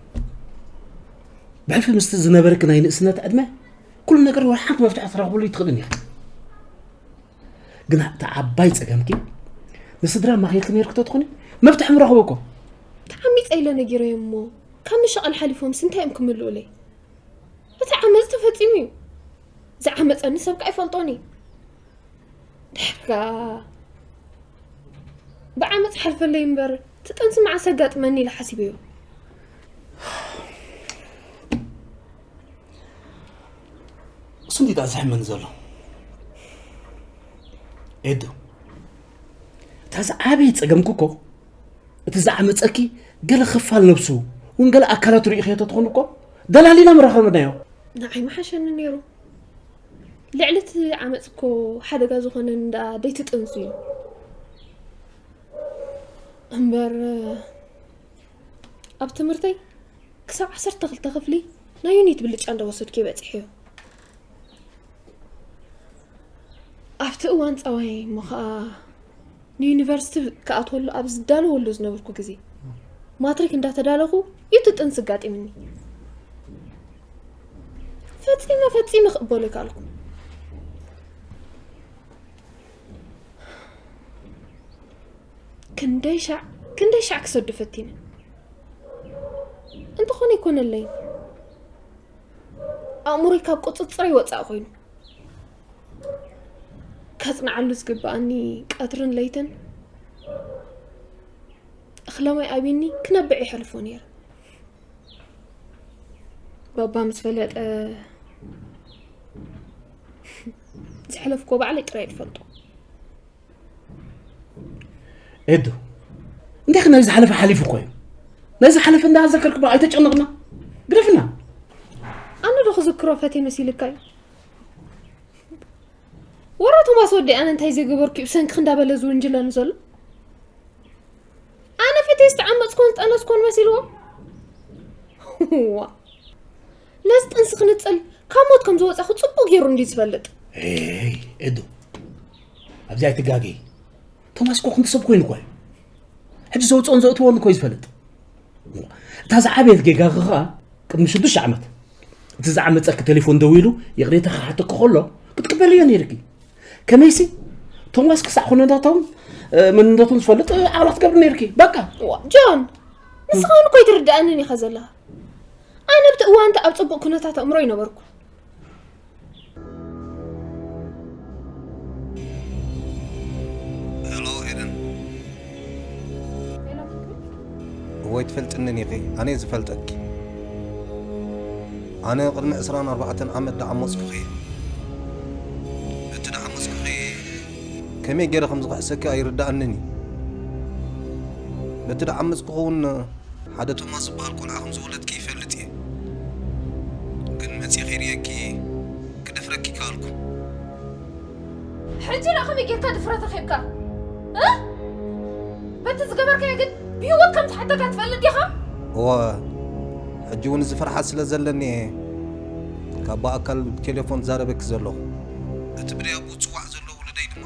ብሕልፊ ምስቲ ዝነበረኪ ናይ ንእስነት ዕድመ ኩሉ ነገር ወላ ሓንቲ መፍትሒ ትረኽብሉ ይትኽእልን ኢኺ። ግና እቲ ዓባይ ጸገምኪ ንስድራ ማኺልኪ ነይርኪ ተትኾኒ መፍትሒ ምረኽቦ እኮ። ተዓሚጸ ኢለ ነጊረዮም እሞ ካብ ምሻቐል ሓሊፎምስ እንታይ እዮም ክምልኡለይ? እቲ ዓመጽ ተፈጺሙ እዩ። ዝዓመጸኒ ሰብ ከኣ ይፈልጦን እዩ። ድሕርካ ብዓመጽ ሓልፈለይ እምበር ትጠንሲ መዓስ ኣጋጥመኒ ኢለ ሓሲበዮ። እሱ እንዲዳ ዝሕመኒ ዘሎ ኤዱ፣ እታ ዝዓበየ ጸገምኩ እኮ እቲ ዝዓመጸኪ ገለ ክፋል ነብሱ እውን ገለ ኣካላቱ ርኢኽዮ ተትኾኑ እኮ ደላሊና ምረኸብናዮ። ንዓይ ምሓሸኒ ነይሩ። ልዕሊ እቲ ዓመጽ እኮ ሓደጋ ዝኾነኒ ደኣ ደይትጥንሱ እዩ እምበር፣ ኣብ ትምህርተይ ክሳብ ዓሰርተ ክልተ ክፍሊ ናይ ዩኒት ብልጫ እንዳወሰድኩ እየ በጺሐዮ። ኣብቲ እዋን ጸባይ እሞ ኸኣ ንዩኒቨርሲቲ ክኣትወሉ ኣብ ዝዳለወሉ ዝነበርኩ ግዜ ማትሪክ እንዳተዳለኹ እዩ እቲ ጥንሲ ኣጋጢምኒ። ፈጺመ ፈጺመ ክቕበሎ ኣይከኣልኩን። ክንደይ ሻዕ ክንደይ ሻዕ ክሰዶ ፈቲነ። እንተኾነ ኣይኮነለይን። ኣእምሮይ ካብ ቁጽጽረይ ወጻኢ ኮይኑ። ከጽንዓሉ ዝግብኣኒ ቀትርን ለይትን እኽለ ማይ ኣብይኒ ክነብዕ ይሐልፎ ነይረ። ባባ ምስ ፈለጠ ዘሕለፍክዎ ባዕለይ ጥራይ እየ ዝፈልጦ። ኤዱ፣ እንታይ ናይ ዝሓለፈ ሓሊፉ እኮ እዩ። ናይ ዝሓለፈ እንዳዘከርክ በቃ ኣይተጨነቕና፣ ግደፍና። ኣነ ዶ ክዝክሮ ፈትየ መሲልካ እዩ? ወረ ቶማስ ወዲ ኣነ እንታይ ዘይገበርኩ እዩ ብሰንክኽ እንዳበለ ዝውንጅለኒ ዘሎ? ኣነ ፈትየ ዝተዓመፅኮን ዝጠነስኮን መሲልዎ? ዋ ነዚ ጥንሲ ክንፅል ካብ ሞት ከም ዝወፃኹ ፅቡቅ ገይሩ እንዲ ዝፈልጥ። ኤይ ኤዱ፣ ኣብዚ ኣይትጋገይ። ቶማስ እኮ ክንዲ ሰብ ኮይኑ እኮ እዩ። ሕጂ ዘውፅኦን ዘእትዎን እኮ እዩ ዝፈልጥ። እታ ዝዓበየት ጌጋኺ ኸዓ ቅድሚ ሽዱሽተ ዓመት እቲ ዝዓመፀኪ ቴሌፎን ደዊሉ ይቕሬታ ክሓተኪ ከሎ ክትቅበልዮ ነይርኪ። ከመይሲ ቶማስ ክሳዕ ኩነታቶም መንነቶም ዝፈልጥ ዓቕሊ ክትገብሪ ነይርኪ። በቃ። ዋ ጆን ንስኻ እውን እኮ ኣይትርድኣንን ኢኻ ዘለኻ። ኣነ ኣብቲ እዋን እቲ ኣብ ፅቡቕ ኩነታት ኣእምሮ ኣይነበርኩን። ሄሎ ኤደን። እወ ኣይትፈልጥንን ኢኺ፣ ኣነ እየ ዝፈልጠኪ። ኣነ ቅድሚ ዕስራን ኣርባዕተን ዓመት ደዓመጽኩኺ። እቲ ደዓመጽኩኺ ከመይ ገይረ ከም ዝኽሕሰኪ ኣይርድኣንን እዩ። በቲ ደዓመጽኩኺ እውን ሓደ ቶማስ ዝበሃል ቆልዓ ከም ዝወለድኪ ይፈልጥ እየ። ግን መጺኤ ከይርእየኪ ክደፍረኪ ኣይከኣልኩን። ሕጂ ደኣ ከመይ ጌርካ ድፍረት ረኺብካ? እ? በቲ ዝገበርካዮ ግን ብህይወት ከም ዝሓተካ ትፈልጥ ዲኻ? እወ፣ ሕጂ እውን እዚ ፍርሓት ስለ ዘለኒ እየ ካብ ብኣካል ብቴሌፎን ዝዛረበኪ ዘለኹ። እቲ ብደያቡ ዝጽዋዕ ዘሎ ውሉደይ ድማ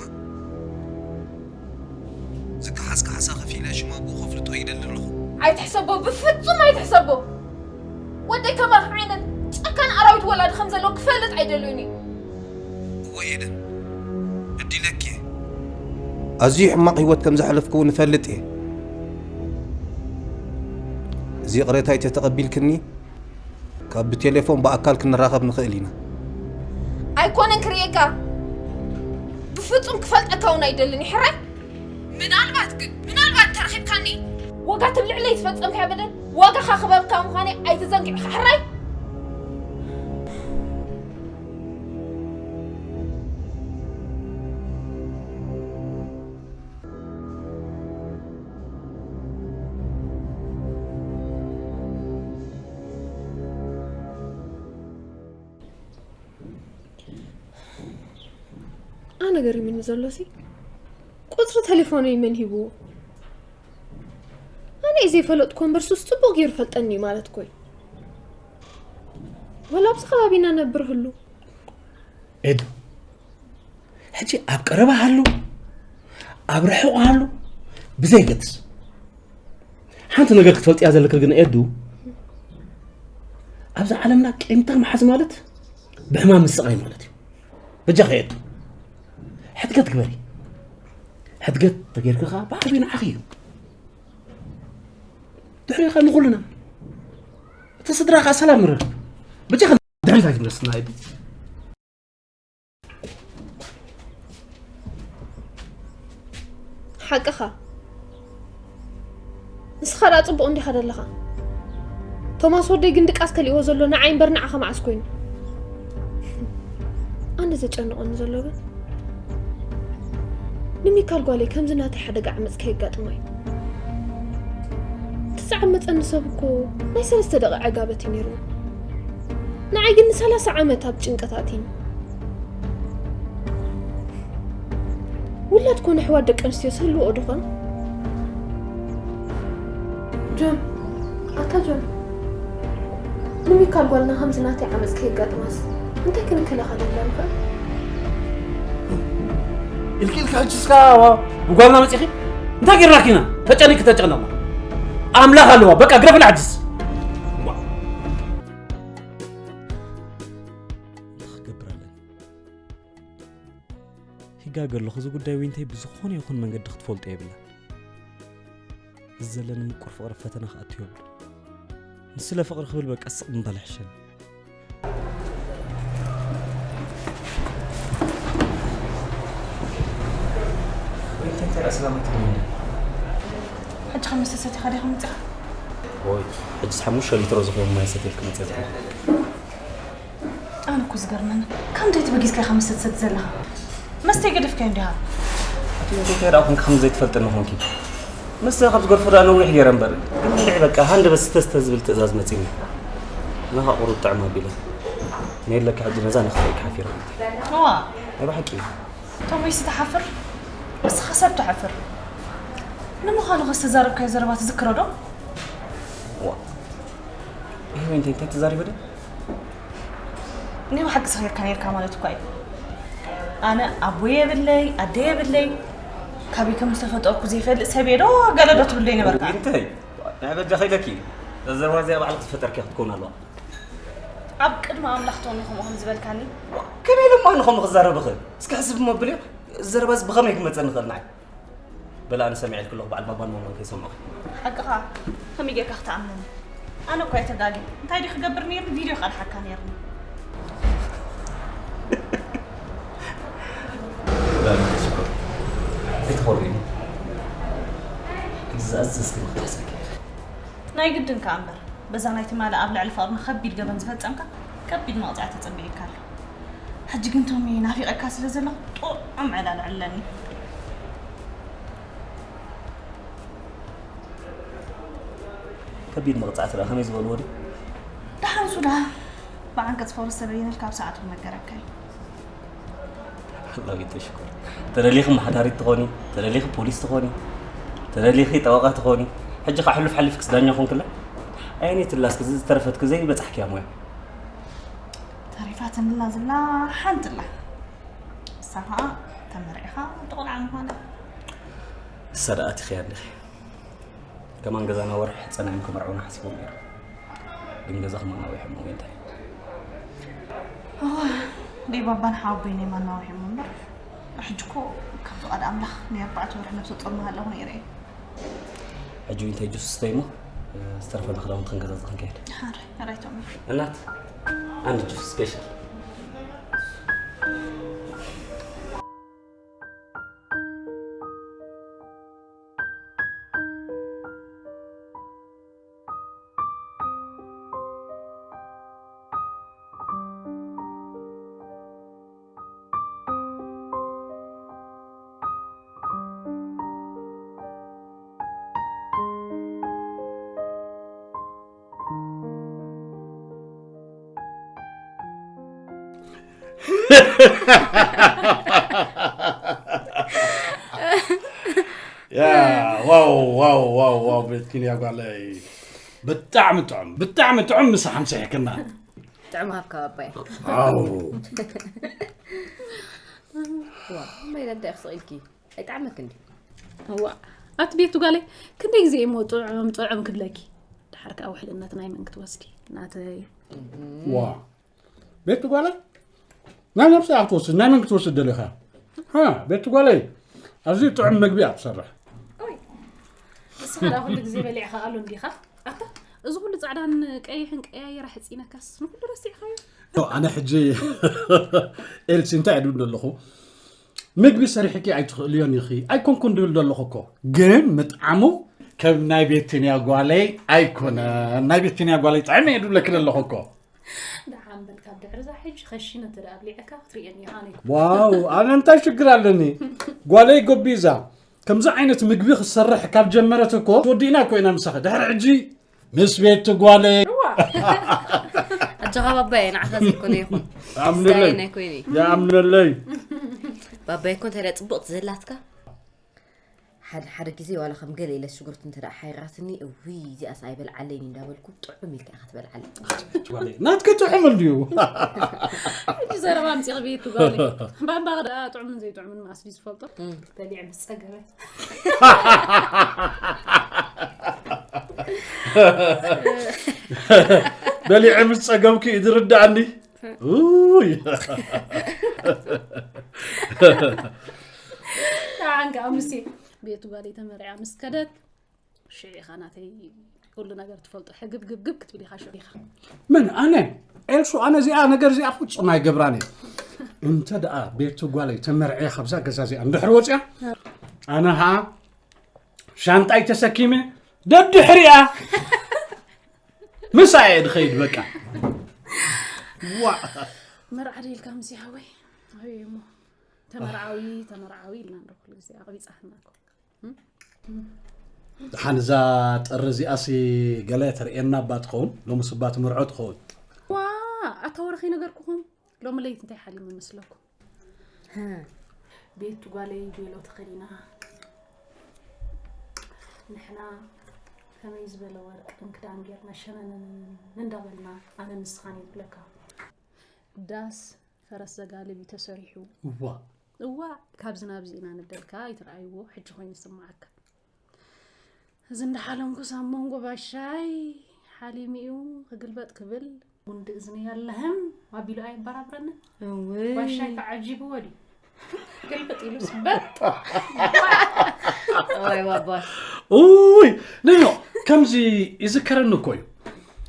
ዝከሓስ ካሕሳ ከፊለ ሽም ኣቦኡ ከፍልጦ ይደሊ ኣለኹ። ኣይትሕሰቦ፣ ብፍጹም ኣይትሕሰቦ። ወደይ ከማኺ ዓይነት ጨካን ኣራዊት ወላዲ ከም ዘለዎ ክፈልጥ ኣይደልዮን እየ። እወ ኤደን፣ በዲለኪ እየ። ኣዝዩ ሕማቕ ህይወት ከም ዘሕለፍኩ እውን እፈልጥ እየ። እዚ ይቕሬታይ ተተቐቢልክኒ፣ ካብ ብቴሌፎን ብኣካል ክንራኸብ ንኽእል ኢና። ኣይኮነን ክርእየካ፣ ብፍጹም ክፈልጠካ እውን ኣይደልን እየ። ሕራይ? ምናልባት ግን፣ ምናልባት ተረኺብካኒ፣ ዋጋ ትብልዕለይ ዝፈጸምካዮ በደል ዋጋኻ ክበካ ምዃነይ ኣይትዘንግዕ ኢኻ። ሕራይ? ኣነ ገሪሙኒ ዘሎ ሲ ቁጽሪ ተሌፎነይ መን ሂብዎ? ኣነ እየ ዘይፈለጥኩ እምበር ሱስ ጽቡቕ ገይሩ ይፈልጠኒ እዩ ማለት እኮ እዩ። ወላ ኣብዚ ከባቢና ነብር ህሉ ኤዱ፣ ሕጂ ኣብ ቀረባ ሃሉ ኣብ ርሑቕ ሃሉ ብዘየገድስ፣ ሓንቲ ነገር ክትፈልጥያ ዘለኪ ግን ኤዱ፣ ኣብዛ ዓለምና ቂምታ ምሓዝ ማለት ብሕማም ምስቓይ ማለት እዩ። በጃኺ ኤዱ፣ ሕድገት ግበሪ። ሕድገት ተገይርኪ ኸዓ ብዓብዩ ንዓኺ እዩ። ድሕሪኡ ኸዓ ንኹልና። እቲ ስድራ ኸዓ ሰላም ንረክብ። በጃኺ ድሕሪት ኣይትምለስና ኤዱ። ሓቅኻ። ንስኻ ደኣ ጽቡቕ እንዲኻ ዘለኻ። ቶማስ ወደይ ግን ድቃስ ከሊእዎ ዘሎ ንዓይ እምበር ንዓኻ መዓስ ኮይኑ? ኣነ ዘጨንቐኒ ዘሎ ግን ንሚካል ጓለይ ከምዚ ናተይ ሓደጋ ዓመጽ ከየጋጥማ እዩ። እቲ ዝዓመጸኒ ሰብ እኮ ናይ ሰለስተ ደቂቕ ዕጋበት እዩ ነይርዎ። ንዓይ ግን ንሰላሳ ዓመት ኣብ ጭንቀት ኣእትዩኒ። ውላድ ኮነ ኣሕዋት ደቂ ኣንስትዮ ዝህልውኦ ዶ ኾን? ጆን፣ ኣታ ጆን፣ ንሚካል ጓልና ከምዚ ናተይ ዓመጽ ከየጋጥማስ እንታይ ክንከላኸለላ ንኽእል? ኢልኪ ኢልኪ ሕጂ እስካ ብጓልና መጺኺ እንታይ ጌርናኪ ኢና? ተጨኒቂ ተጨነቕና ኣምላኽ ኣለዋ። በቃ ግረፍና ሕጅስ። ክገብር ኣለኒ። ሂጋ ገለኹ እዚ ጉዳይ ዊንተይ ብዝኾነ ይኹን መንገዲ ክትፈልጦ የብላ። እዚ ዘለኒ ምቁር ፍቕሪ ፈተና ክኣቱ የብሉ። ንስለ ፍቕሪ ክብል በቃ ስቕ ምባል ይሕሸኒ። ዊንተይ እንታይ ደኣ ሰላም ኣይትብልኒ? ሕጂ ከም መስተሰቲኻ ዲኻ መፂኻ? ወይ ሕጂስ ሓሙሽተ ሊትሮ ዝኸውን ማይ ሰትየ ክመፅእ ኣነ እኮ ዝገርመኒ ካብ ምንታይ ተበጊስካ ኢኻ መስተ ትሰቲ ዘለኻ? መስተ ይገደፍካዮ እንዲኻ። ኣቲ እንታይ ደኣ ኮንኪ ከም ዘይትፈልጥኒ ኮንኪ? መስተ ካብ ዝገድፎ ደኣ ነዊሕ ገይረ እምበር ግን ብልዒ በቃ ሃንደበት ስተስተ ዝብል ትእዛዝ መፂኒ። ኣነ ከዓ ቁሩብ ጥዕም ኣቢለ ነየለካ ሕጂ ነዛ ንክትርእይካ ሓፊረ። ዋ ናይ ብሓቂ እዩ። ቶሞይሲ ትሓፍር? ንስኻ ሰብ ትሓፍር። ንምዃኑ ከ ዝተዛረብካዮ ዘረባ ትዝክሮ ዶ? ዋ ይህ ወይንተ እንታይ ተዛሪበ ደ? ናይ ብሓቂ ሰኺርካ ነርካ ማለት እኳ እዩ። ኣነ ኣቦ የብለይ ኣደ የብለይ ካበይ ከም ዝተፈጠርኩ ዘይፈልጥ ሰብ እየ ዶ ገለ ዶ ትብለይ ነበርካ? እንታይ ናይ በጃ ከይለኪ ዘረባ እዚኣ ባዕልክ ዝፈጠርኪ ክትከውን ኣለዋ። ኣብ ቅድሚ ኣምላኽ ቶሚ ከምኡ ከም ዝበልካኒ ከመይ ኢለ እሞ ኣነ ከምኡ ክዛረብኺ? እስኪ ሕስብ እሞ ብልዮ። ዘረባዚ ብኸመይ ክመፀኒ ይኽእል ንዓይ? በላ ኣነ ሰሚዐልኪ ኣለኹ በዓል ባባን ማማን ከይሰምዑኺ። ሓቅኻ ከመይ ጌርካ ክትኣምነኒ? ኣነ እኳ እየ ተጋግየ። እንታይ ድየ ክገብር ነይርኒ? ቪድዮ ክቐድሓካ ነይርኒ። ሽኮር ኣይትኾርኒ። ዝኣዘዝክኒ ክትሕሰኪ ኢኺ። ናይ ግድን ከኣ እምበር በዛ ናይ ትማሊ ኣብ ልዕሊ ፍቕርና ከቢድ ገበን ዝፈጸምካ ከቢድ መቕጻዕቲ ተጸቢዩካ ኣሎ። ሕጂ ግን ቶሚ ናፊቐካ ስለ ዘለኹ ጥዑም ዕላል ዕለኒ። ከቢድ መቕጻዕቲ ደኣ ከመይ ዝበልዎ ድዩ? ደሓን ሱዳ ብዓንቀጽ ፈውረስ ተበየነልካ ኣብ ሰዓቱ ክነገረካ እዩ። ኣላዊት ተሽኩር ተደሊኺ መሓዳሪት ትኾኒ፣ ተደሊኺ ፖሊስ ትኾኒ፣ ተደሊኺ ጠበቓ ትኾኒ። ሕጂ ከዓ ሕሉፍ ሓሊፍክስ ዳኛ ኮንክላ። ኣየነይትላ እስኪ ዝተረፈትኪ ዘይበጻሕክያ ሞያ? ተሪፋትንላ ዝላ ሓንቲ ኣላ። ንሳ ከዓ ተመሪዕኻ ጥቑልዓ ምዃና። ንሳ ደኣ ኣቲኽያ እንዲኺ። ከማን ገዛና ወርሒ ጸናዮም ክምርዑና ሓሲቦም ነይሮም። ግን ገዛ ከማን ኣዊሖሞ ወይ እንታይ? እዋ ደይ ባባን ሓወቦይ ናይ ማና ኣዊሖሞ እምበር ሕጂ እኮ ካብ ፍቓድ ኣምላኽ ናይ ኣርባዕተ ወርሒ ነብሰ ጡር ምሃለኹ ነይረ እየ። ሕጂ እንታይ ጁስ ስተይሞ ዝተረፈና ክዳውንቲ ክንገዛዝእ ክንከይድ። ሓራይ ሓራይ ቶሚ። እናት አንድ ጁስ ስፔሻል። ያ ዋው ዋው ዋው ዋው ቤትኪን ያ ጓለይ ብጣዕሚ ጥዑም ብጣዕሚ ጥዑም ምሳሕ ምሲሕክና። ጥዑም ሃብካ ባባይ። ዋው ዋ እመይ እንታይ ክስቕ ኢልኪ ኣይጣዕመክ እንዲ እዋ ኣቲ ቤቱ ጓለይ፣ ክንደይ ግዜ እሞ ጥዑም ጥዑም ክብለኪ? ድሓር ከኣ ውሕልነት ናይ መን ክትወስዲ? ናተይ። ዋ፣ ቤቱ ጓለይ፣ ናይ ነብሲ ክትወስድ፣ ናይ መን ክትወስድ ደሊኻ? ሃ፣ ቤቱ ጓለይ፣ ኣዝዩ ጥዑም መግቢ እያ ትሰርሕ። ኦይ፣ ንስኻ ደኣ ኩሉ ግዜ በሊዕኻ ኣሉ እንዲኻ? ኣታ፣ እዚ ኩሉ ጻዕዳን ቀይሕን ቀያይራ ሕጺነካስ ንኩሉ ረሲዕኻዮ? ኖ፣ ኣነ ሕጂ ኤልሲ እንታይ እየ ድብል ዘለኹ? ምግቢ ሰሪሕኪ ኣይትኽእልዮን ኢኺ ኣይኮንኩን ድብል ዘለኹ እኮ፣ ግን ምጥዓሙ ከም ናይ ቤትንያ ጓለይ ኣይኮነን። ናይ ቤትንያ ጓለይ ጥዕም እየ ድብለኪ ዘለኹ እኮ። ደሓን በል ካብ ድሕሪ እዛ ሕጂ ኸሺነ እንተ ደኣ ኣብሊዐካ ክትርእየኒ ኢኻ። ኣነ እኮ ዋው፣ ኣነ እንታይ ሽግር ኣለኒ? ጓለይ ጎቢዛ ከምዚ ዓይነት ምግቢ ክትሰርሕ ካብ ጀመረት እኮ ወዲእና እኮ ኢና ምሳኺ። ድሕሪ ሕጂ ምስ ቤት ጓለይ። እዋ። ኣጆኻ ባባየ፣ ንዓኻ ዘይኮነ ይኹን። ይኣምነለይ። ዝዳየና ኣይኮይነ። ይኣምነለይ። ባባየ እኮ እንተ ደኣ ጽቡቕ ትዘላትካ። ሓደ ሓደ ግዜ ዋላ ከም ገለ ኢለ ሽጉርቲ እንተ ደኣ ሓይራትኒ፣ እውይ፣ እዚኣስ ኣይበልዓለይን እንዳበልኩ ጥዑም ኢልካ ኢኻ ትበልዓለይ። ጓለይ፣ ናትኪ ጥዑም እንድዩ። ሕጂ ዘረባ ኣምጺኺ ቤት ጓለይ። ባባ ደኣ ጥዑምን ዘይጥዑምን መኣስ ድዩ ዝፈልጦ? እም። በሊዐ ምስ ጸገበ። በሊዐ ምስ ጸገብኩ እዩ ዝርድኣኒ። ውይ። ደሓን ከኣ ሙሴ፣ ቤቱ ጓለይ ተመርዕያ ምስ ከደት፣ ሽዑ ኢኻ ናተይ ኩሉ ነገር ትፈልጦ። ሕግብ ግብ ግብ ክትብል ኢኻ ሽዑ ኢኻ። መን? ኣነ? ኤልሱ፣ ኣነ እዚኣ ነገር እዚኣ ፍጹም ኣይገብራን እየ። እንተ ደኣ ቤቱ ጓለይ ተመርዕያ ካብዛ ገዛ እዚኣ እንድሕር ወጽያ፣ ኣነ ኸኣ ሻንጣይ ተሰኪመ ደድሕሪኣ ምሳኣ እየ ድኸይድ በቃ። ዋ። መርዓ ድዩ ኢልካ ሙሴ ሓወይ? ኣበይ እሞ? ተመርዓዊ፣ ተመርዓዊ ኢልና እንዶ ኩሉ ግዜ ኣቕቢጻትና እኮ። ደሓን እዛ ጥሪ እዚኣሲ ገለ ተርእየና እባ ትኸውን፣ ሎምስ እባ ትምርዖ ትኸውን። ዋ፣ ኣታ ወረ ከይነገርኩኹም፣ ሎሚ ለይቲ እንታይ ሓሊመ መስለኩም? ሃ። ቤቱ ጓለይ ቤሎ ተኸዲና፣ ንሕና ከመይ ዝበለ ወርቅን ክዳን ጌርና ሸነነን እንዳበልና፣ ኣነ ንስኻን እየ ዝብለካ። ዳስ ፈረስ ዘጋልብ እዩ ተሰሪሑ። እዋ። እዋ፣ ካብዚ ናብዚ ኢና ንብለልካ፣ ኣይትርኣይዎ፣ ሕጂ ኮይኑ ይስምዓካ። እዚ እንዳሓለምኩስ ኣብ መንጎ ባሻይ ሓሊሙ እዩ ክግልበጥ ክብል፣ ጉንዲ እዝኒ ያለህም ኣቢሉ ኣየበራብረንን። እውይ። ባሻይ ተዓጂብዎ ድዩ? ግልብጥ ኢሉስ በጥ። እዋይ፣ ዋባስ። ኡይ፣ ነዮ፣ ከምዚ ይዝከረኒ እኮ እዩ።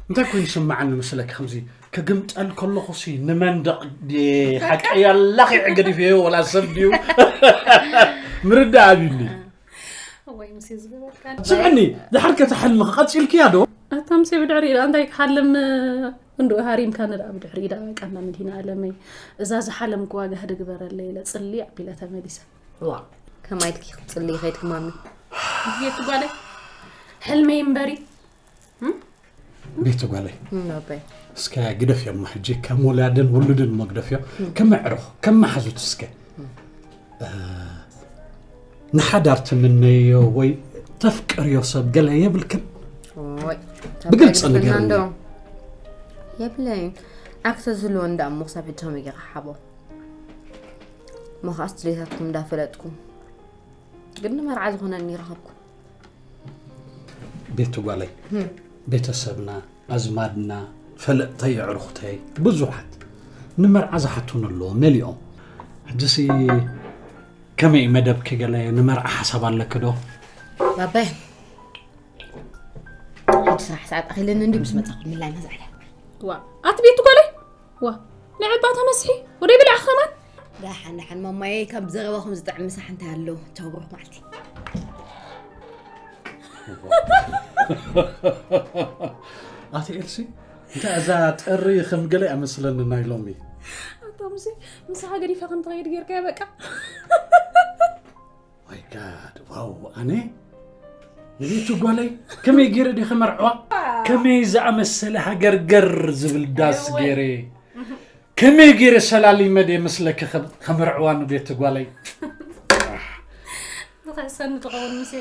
እንታይ ኮይኑ ይስምዓኒ መስለኪ? ከምዚ ክግምጠል ከለኹሲ ንመንደቕ ድየ ሓቀይ ኣላኺዐ ገዲፈዮ ወላ ሰብ ድዩ? ምርዳእ ኣብዩኒ። እዋይ፣ ሙሴ ዝገበርካ። ስምዕኒ፣ ድሓር ከ እታ ሕልምኺ ቀጺልክያ ዶ? ኣታ ሙሴ፣ ብድሕሪኡ ደኣ እንታይ ክሓልም? እንዶ ሃሪምካ ንደኣ ብድሕሪኡ ደኣ ቀንዳ መዲና ኣለመይ። እዛ ዝሓለምክዋ ጋህዲ ግበረለይ ኢለ ጽሊ ኣቢለ ተመሊሰ። ዋ፣ ከማይ ኢልኪ ክትጽሊ ከይድኪ ማሚ። ቤቱ ጓለይ፣ ሕልመይ እምበሪ። እም? ቤቱ ጓለይ። እም፣ ኣባይ። እስከ ግደፍዮ እሞ ሕጂ ከም ወላድን ውሉድን እሞ ግደፍዮ። እም። ከም ኣዕሩኽ፣ ከም መሓዙት እስከ። እም። እ፣ ንሓዳር ትምነዮ ወይ ተፍቅርዮ ሰብ ገለ የብልክን? ኦይ፣ ብግልጺ ተባሂልክና ንገርኒ። እንዶ። የብለይን። ኣክተ ዝህልወን ደኣ እሞ ክሳብ ሕጂ ከመይ ገይረ ክሓቦ? እሞ ኸኣስ ድሌታትኩም እንዳፈለጥኩ። ግን ንመርዓ ዝኾነኒ ረኸብኩ። ቤቱ ጓለይ፣ ህም። ቤተሰብና፣ ኣዝማድና፣ ፈለጥተይ፣ ኣዕሩኽተይ፣ ብዙሓት ንመርዓ ዝሓቱኒ ኣለዉ፣ መሊኦም። ሕጂሲ ከመይ መደብኪ ገለ ንመርዓ ሓሳብ ኣለኪ ዶ? ባባይ፣ ሕጂ ስራሕ ሰዓት ኣኺለኒ እንዲ ምስ መጻኹ ምላይና ዛዕዳ። ዋ፣ ኣቲ ቤቱ ጓለይ? ዋ፣ ንዕባ ተመስሒ፣ ወደይ ብልዕ ኸማን? ደሓን፣ ደሓን፣ ማማየ፣ ካብ ዘረባኹም ዝጥዕም ምሳሕ እንታይ ኣሎ? ቻው፣ ብሩኽ መዓልቲ። ኣቲ ኤልሲ፣ እንታይ እዛ ጥሪ ከም ገለ እያ መስለኒ ናይ ሎሚ። ኣታ ሙሴ፣ ምሳኻ ገዲፈ ከም ትኸይድ ጌርካዮ በቃ። My God፣ ዋው፣ ኣነ ንቤቱ ጓለይ ከመይ ገይረ ድየ ከመርዕዋ? ከመይ ዝኣመሰለ ሃገርገር ዝብል ዳስ እወ። ገይረ፣ ከመይ ገይረ ሰላሊመ ድየ መስለኪ ከ-፣ ከመርዕዋ ንቤቱ ጓለይ? ዝኽሕሰኒ ትኸውን ሙሴ።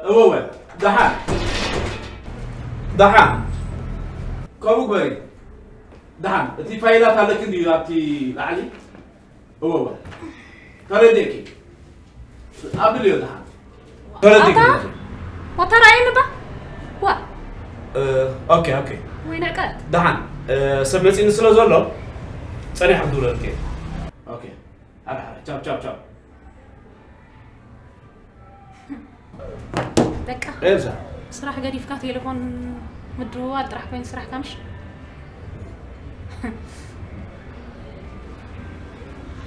እወወ፣ ደሓን። ደሓን። ከምኡ ግበሪ። ደሓን። እቲ ፋይላት ኣለኪ እንድዩ ኣብቲ ላዕሊ? እወወ። ተረዲእኪ። ኣብልዮ ደሓን። ተረዲእኪ። ኣታ፣ ኣታ ራእይኒ ባ። ዋ። እ፣ ኦኬ፣ ኦኬ። ወይ ንዕቀት። ደሓን። እ፣ ሰብ መጺኒ ስለ ዘሎ፣ ጸኒሐ ክድውለልኪ እየ። ኦኬ። ሓራ፣ ሓራ። ቻው፣ ቻው፣ ቻው። በቃ። ኤልሳ። ስራሕ ገዲፍካ ቴሌፎን ምድውዋል ጥራሕ ኮይኑ ስራሕካ ምሽ?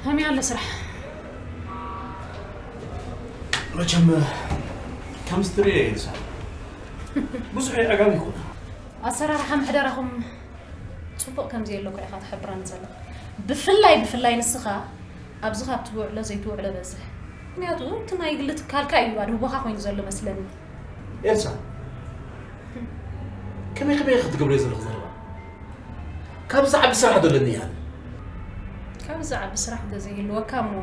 ከመይ ኣሎ ስራሕ? መቸም፣ ከምዚ ትርእዮ ኤልሳ፣ ብዙሕ ኣዕጋቢ ይኮነ። ኣሰራርሓ ምሕደራኹም ጽቡቕ ከም ዘየሎ እኮ ኢኻ ትሕብረኒ ዘለኻ። ብፍላይ፣ ብፍላይ ንስኻ ኣብዚ ካብ ትውዕሎ ዘይትውዕሎ በዝሕ። ምኽንያቱ እቲ ናይ ግሊ ትካልካ እዩ ኣድህቦኻ ኮይኑ ዘሎ መስለኒ። ኤልሳ፣ ከመይ፣ ከመይ ኢኺ ትገብርዮ ዘለኺ ዘረባ? ካብዚ ዓቢ ስራሕ ዶ ኣለኒ እየ ኣነ? ካብዚ ዓቢ ስራሕ እንተዘይህልወካ እሞ፣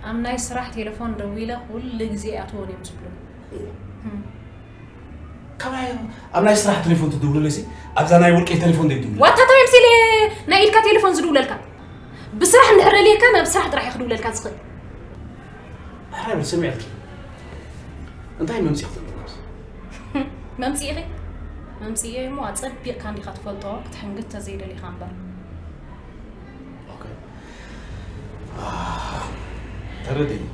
ኣብ ናይ ስራሕ ቴሌፎን ደዊለ ኩሉ ግዜ ኣትዎን እዮም ዝብሉኒ። እም። ካባይ ኣብ ናይ ስራሕ ቴሌፎን ትድውልለይሲ፣ ኣብዛ ናይ ውልቀይ ቴሌፎን ዘይትድውል። ዋታ እንታይ መሲለ ናይ ኢድካ ቴሌፎን ዝድውለልካ? ብስራሕ እንድሕር ደልየካ ናብ ስራሕ ጥራሕ እየ ክድውለልካ ዝኽእል። ሕራይ በል፣ ሰሚዐልኪ። እንታይ መምጺእኺ ዘለኺ? መምጺእኺ? መምጺኤ እሞ ኣጸቢቕካ እንዲኻ ትፈልጦ፣ ክትሕንግድ ተዘይደሊኻ እምበር። ኦኬ። ኣህ፣ ተረዲእኒ።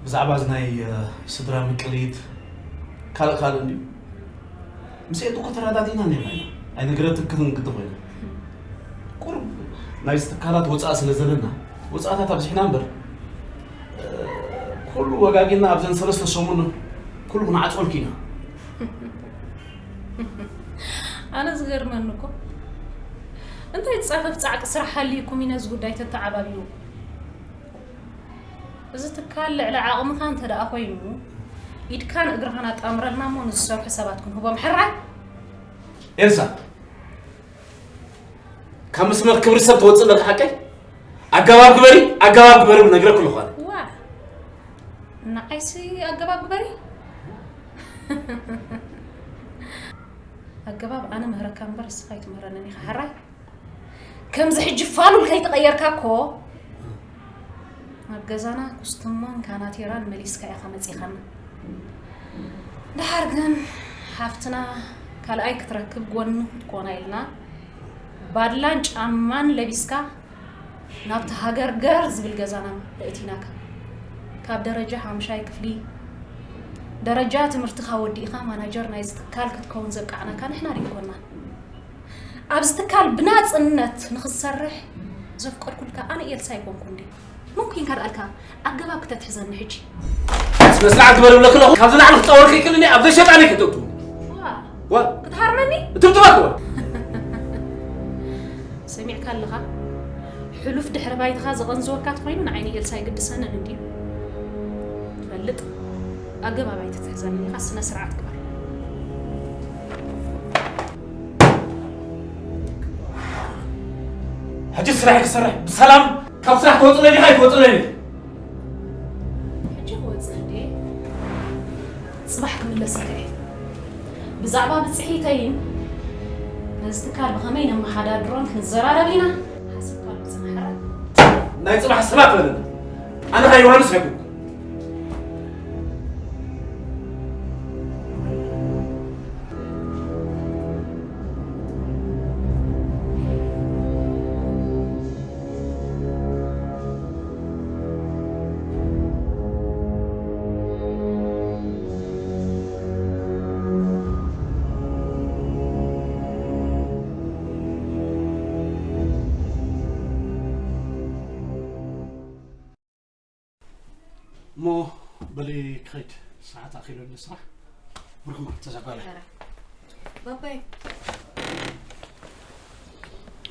ብዛዕባ እዚ ናይ፣ እ፣ ስድራ ምቅሊት ካልእ ካልእ እንድዩ። ምስ ኤዱ እኮ ተረዳዲእና ነርና ኢና። ኣይነገረትክን ግዲ ኮይና። ቁሩብ ናይዚ ትካላት ወጻኢ ስለ ዘለና፣ ወጻእታት ኣብዚሕና እምበር፣ እ፣ ኩሉ ወጋጊና ኣብዘን ሰለስተ ሰሙን ኩሉ ክንዓጽወልኪ ኢና። ኣነ ዝገርመኒ እኮ፣ እንታይ ዝጻፈፍ ጻዕቂ ስራሕ ሃልዩኩም እዩ ነዚ ጉዳይ ተተዓባብዩ? እዚ ትካል ልዕሊ ዓቕምኻ እንተ ደኣ ኮይኑ፣ ኢድካን እግርኻን ኣጣምረልና እሞ ንዝሰርሑ ሰባት ክንህቦም ሕራይ። ኤልሳ፣ ካብ መስመር ክብሪ ሰብ ትወጽእ ኣለኺ ሓቀይ? ኣገባብ ግበሪ፣ ኣገባብ ግበሪ ብል ነግረኪ ኣለኹ ኣነ። ዋ፣ ንዓይሲ ኣገባብ ግበሪ? ኣገባብ ኣነ ምህረካ እምበር ንስኻ ኣይትምህረንን ኢኻ ሕራይ። ከምዚ ሕጂ ፋሉል ከይተቐየርካ እኮ፣ ናብ ገዛና ኩስትሞን ካናቴራን መሊስካ ኢኻ መጺኻና። ደሓር ግን ሓፍትና ካልኣይ ክትረክብ ጎኒ ክትኮና ኢልና፣ ባድላን ጫማን ለቢስካ ናብቲ ሃገር ገር ዝብል ገዛና ኣእቲናካ። ካብ ደረጃ ሓምሻይ ክፍሊ ደረጃ ትምህርትኻ ወዲእኻ ማናጀር ናይዚ ትካል ክትከውን ዘብቃዕናካ ንሕና ዶ ኣይኮናን? ኣብዚ ትካል ብናጽነት ንኽትሰርሕ ዘፍቀድኩልካ ኣነ ኤልሳ ኣይኮንኩን ድየ? መን ኮንካ ደኣልካ ኣገባብ ክተትሕዘኒ ሕጂ? ስነ ስርዓት ግበር እብለኪ ኣለኹ። ካብዚ ላዕሊ ክጻወር ከይክእል እኔ ኣብ ዘሸጣኒ ከተእቱ። ዋ። ዋ። ክትሃርመኒ? እትብትባክ ዋ። ሰሚዕካ ኣለኻ? ሕሉፍ ድሕሪ ባይትኻ ዘቐንዝወካ ተኾይኑ ንዓይ ንኤልሳ ኣይግድሰንን እንድዩ። ፈልጥ፣ ኣገባብ ኣይትትሕዘኒ ኢኻ፣ ስነ ስርዓት ግበር። ሕጂ ስራሕ ክሰርሕ ብሰላም ካብ ስራሕ ትወፅለኒ ኢኻ ኣይትወፅለኒ? ሕጂ ክወፅእ እንዴ? ፅባሕ ክምለሰካ እየ። ብዛዕባ ብፅሒተይን ነዚ ትካል ብኸመይ ነመሓዳድሮን ክንዘራረብ ኢና። ሓሰብካሉ ፅናሕረ። ናይ ፅባሕ ሰባት በለና። ኣነ ኸዓ ዮሃንስ ኣይኮንኩን። እሞ በሊ ክኸይድ፣ ሰዓት ኣኺሉኒ ስራሕ። ብርኽማ ተዛጓለ። ባባይ።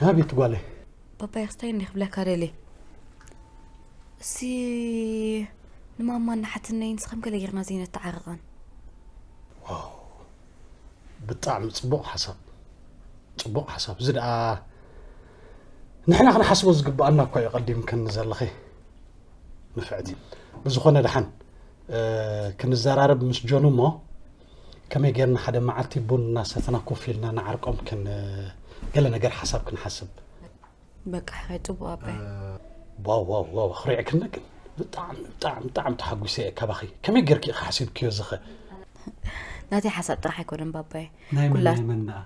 ኣቤት ጓለይ። ባባይ፣ ክስታይ እንዲየ ክብለካ ደልየ። እሲ ንማማ እናሓትነይን ንስኸም ገለ ጌርና ዘይነተዓርቐን። ዋው፣ ብጣዕሚ ጽቡቕ ሓሳብ፣ ጽቡቕ ሓሳብ። እዚ ደኣ ንሕና ክንሓስቦ ዝግብኣና እኳ እዩ ቀዲምክኒ ዘለኺ ንፍዕቲ። ብዝኾነ ደሓን ክንዘራረብ ምስ ጆን እሞ ከመይ ጌርና ሓደ መዓልቲ ቡን እናሰተና ኮፍ ኢልና ንዓርቆም ክን ገለ ነገር ሓሳብ ክንሓስብ። በቃ ሓይ ጽቡቕ ኣባይ። ዋው ዋው ዋው ኣኽሪዕክኒ ግን ብጣዕሚ ብጣዕሚ ብጣዕሚ ተሓጒሰ እየ ካባኺ። ከመይ ጌርኪ ኢኺ ሓሲብክዮ ዝኸ? ናተይ ሓሳብ ጥራሕ ኣይኮነን ባባይ። ናይ መን ኩላት- ናይ መን ነኣ?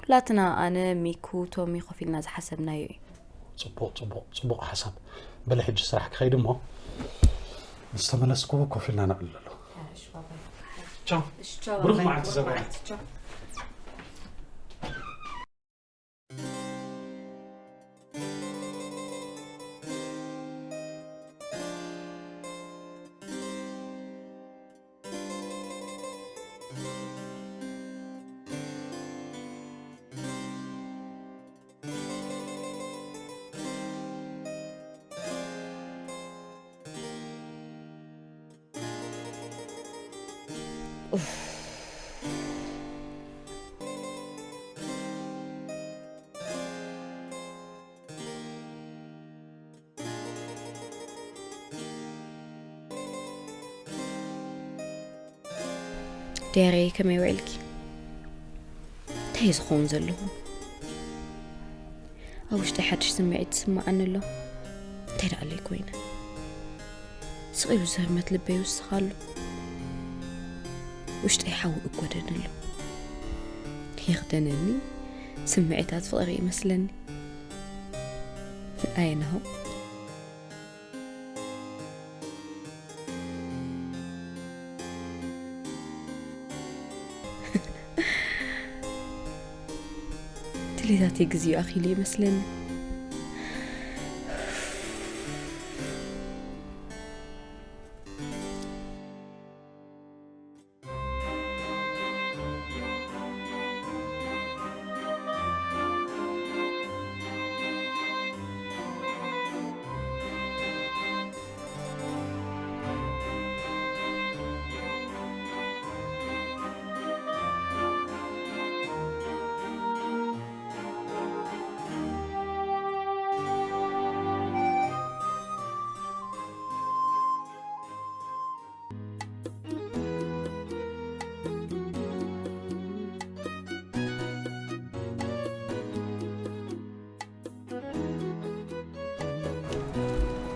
ኩላትና ኣነ፣ ሚኩ፣ ቶሚ ኮፍ ኢልና ዝሓሰብናዮ እዩ። ጽቡቕ ጽቡቕ ጽቡቕ ሓሳብ። በለ ሕጂ ስራሕ ክኸይድ እሞ ምስ ተመለስኩ ኮፍ ኢልና ነዕልለሉ። ቻው። ብሩኽ መዓልቲ ዘበና። ዴሬ ከመይ ውዒልኪ? እንታይ እዩ ዝኸውን ዘለኹ? ኣብ ውሽጠይ ሓድሽ ስምዒት ይስምዓኒ ኣሎ። እንታይ ደኣ ኣለይ ኮይነ? ስቕ ኢሉ ዝህርመት ልበይ ይውስኽ ኣሎ። ውሽጠይ ሓዊ እጎደኒ ኣሎ። ይኽደነኒ ስምዒታት ፍቕሪ ይመስለኒ። ኣየናሆ? ድሌታተይ ግዜኡ ኣኺሉ ይመስለኒ።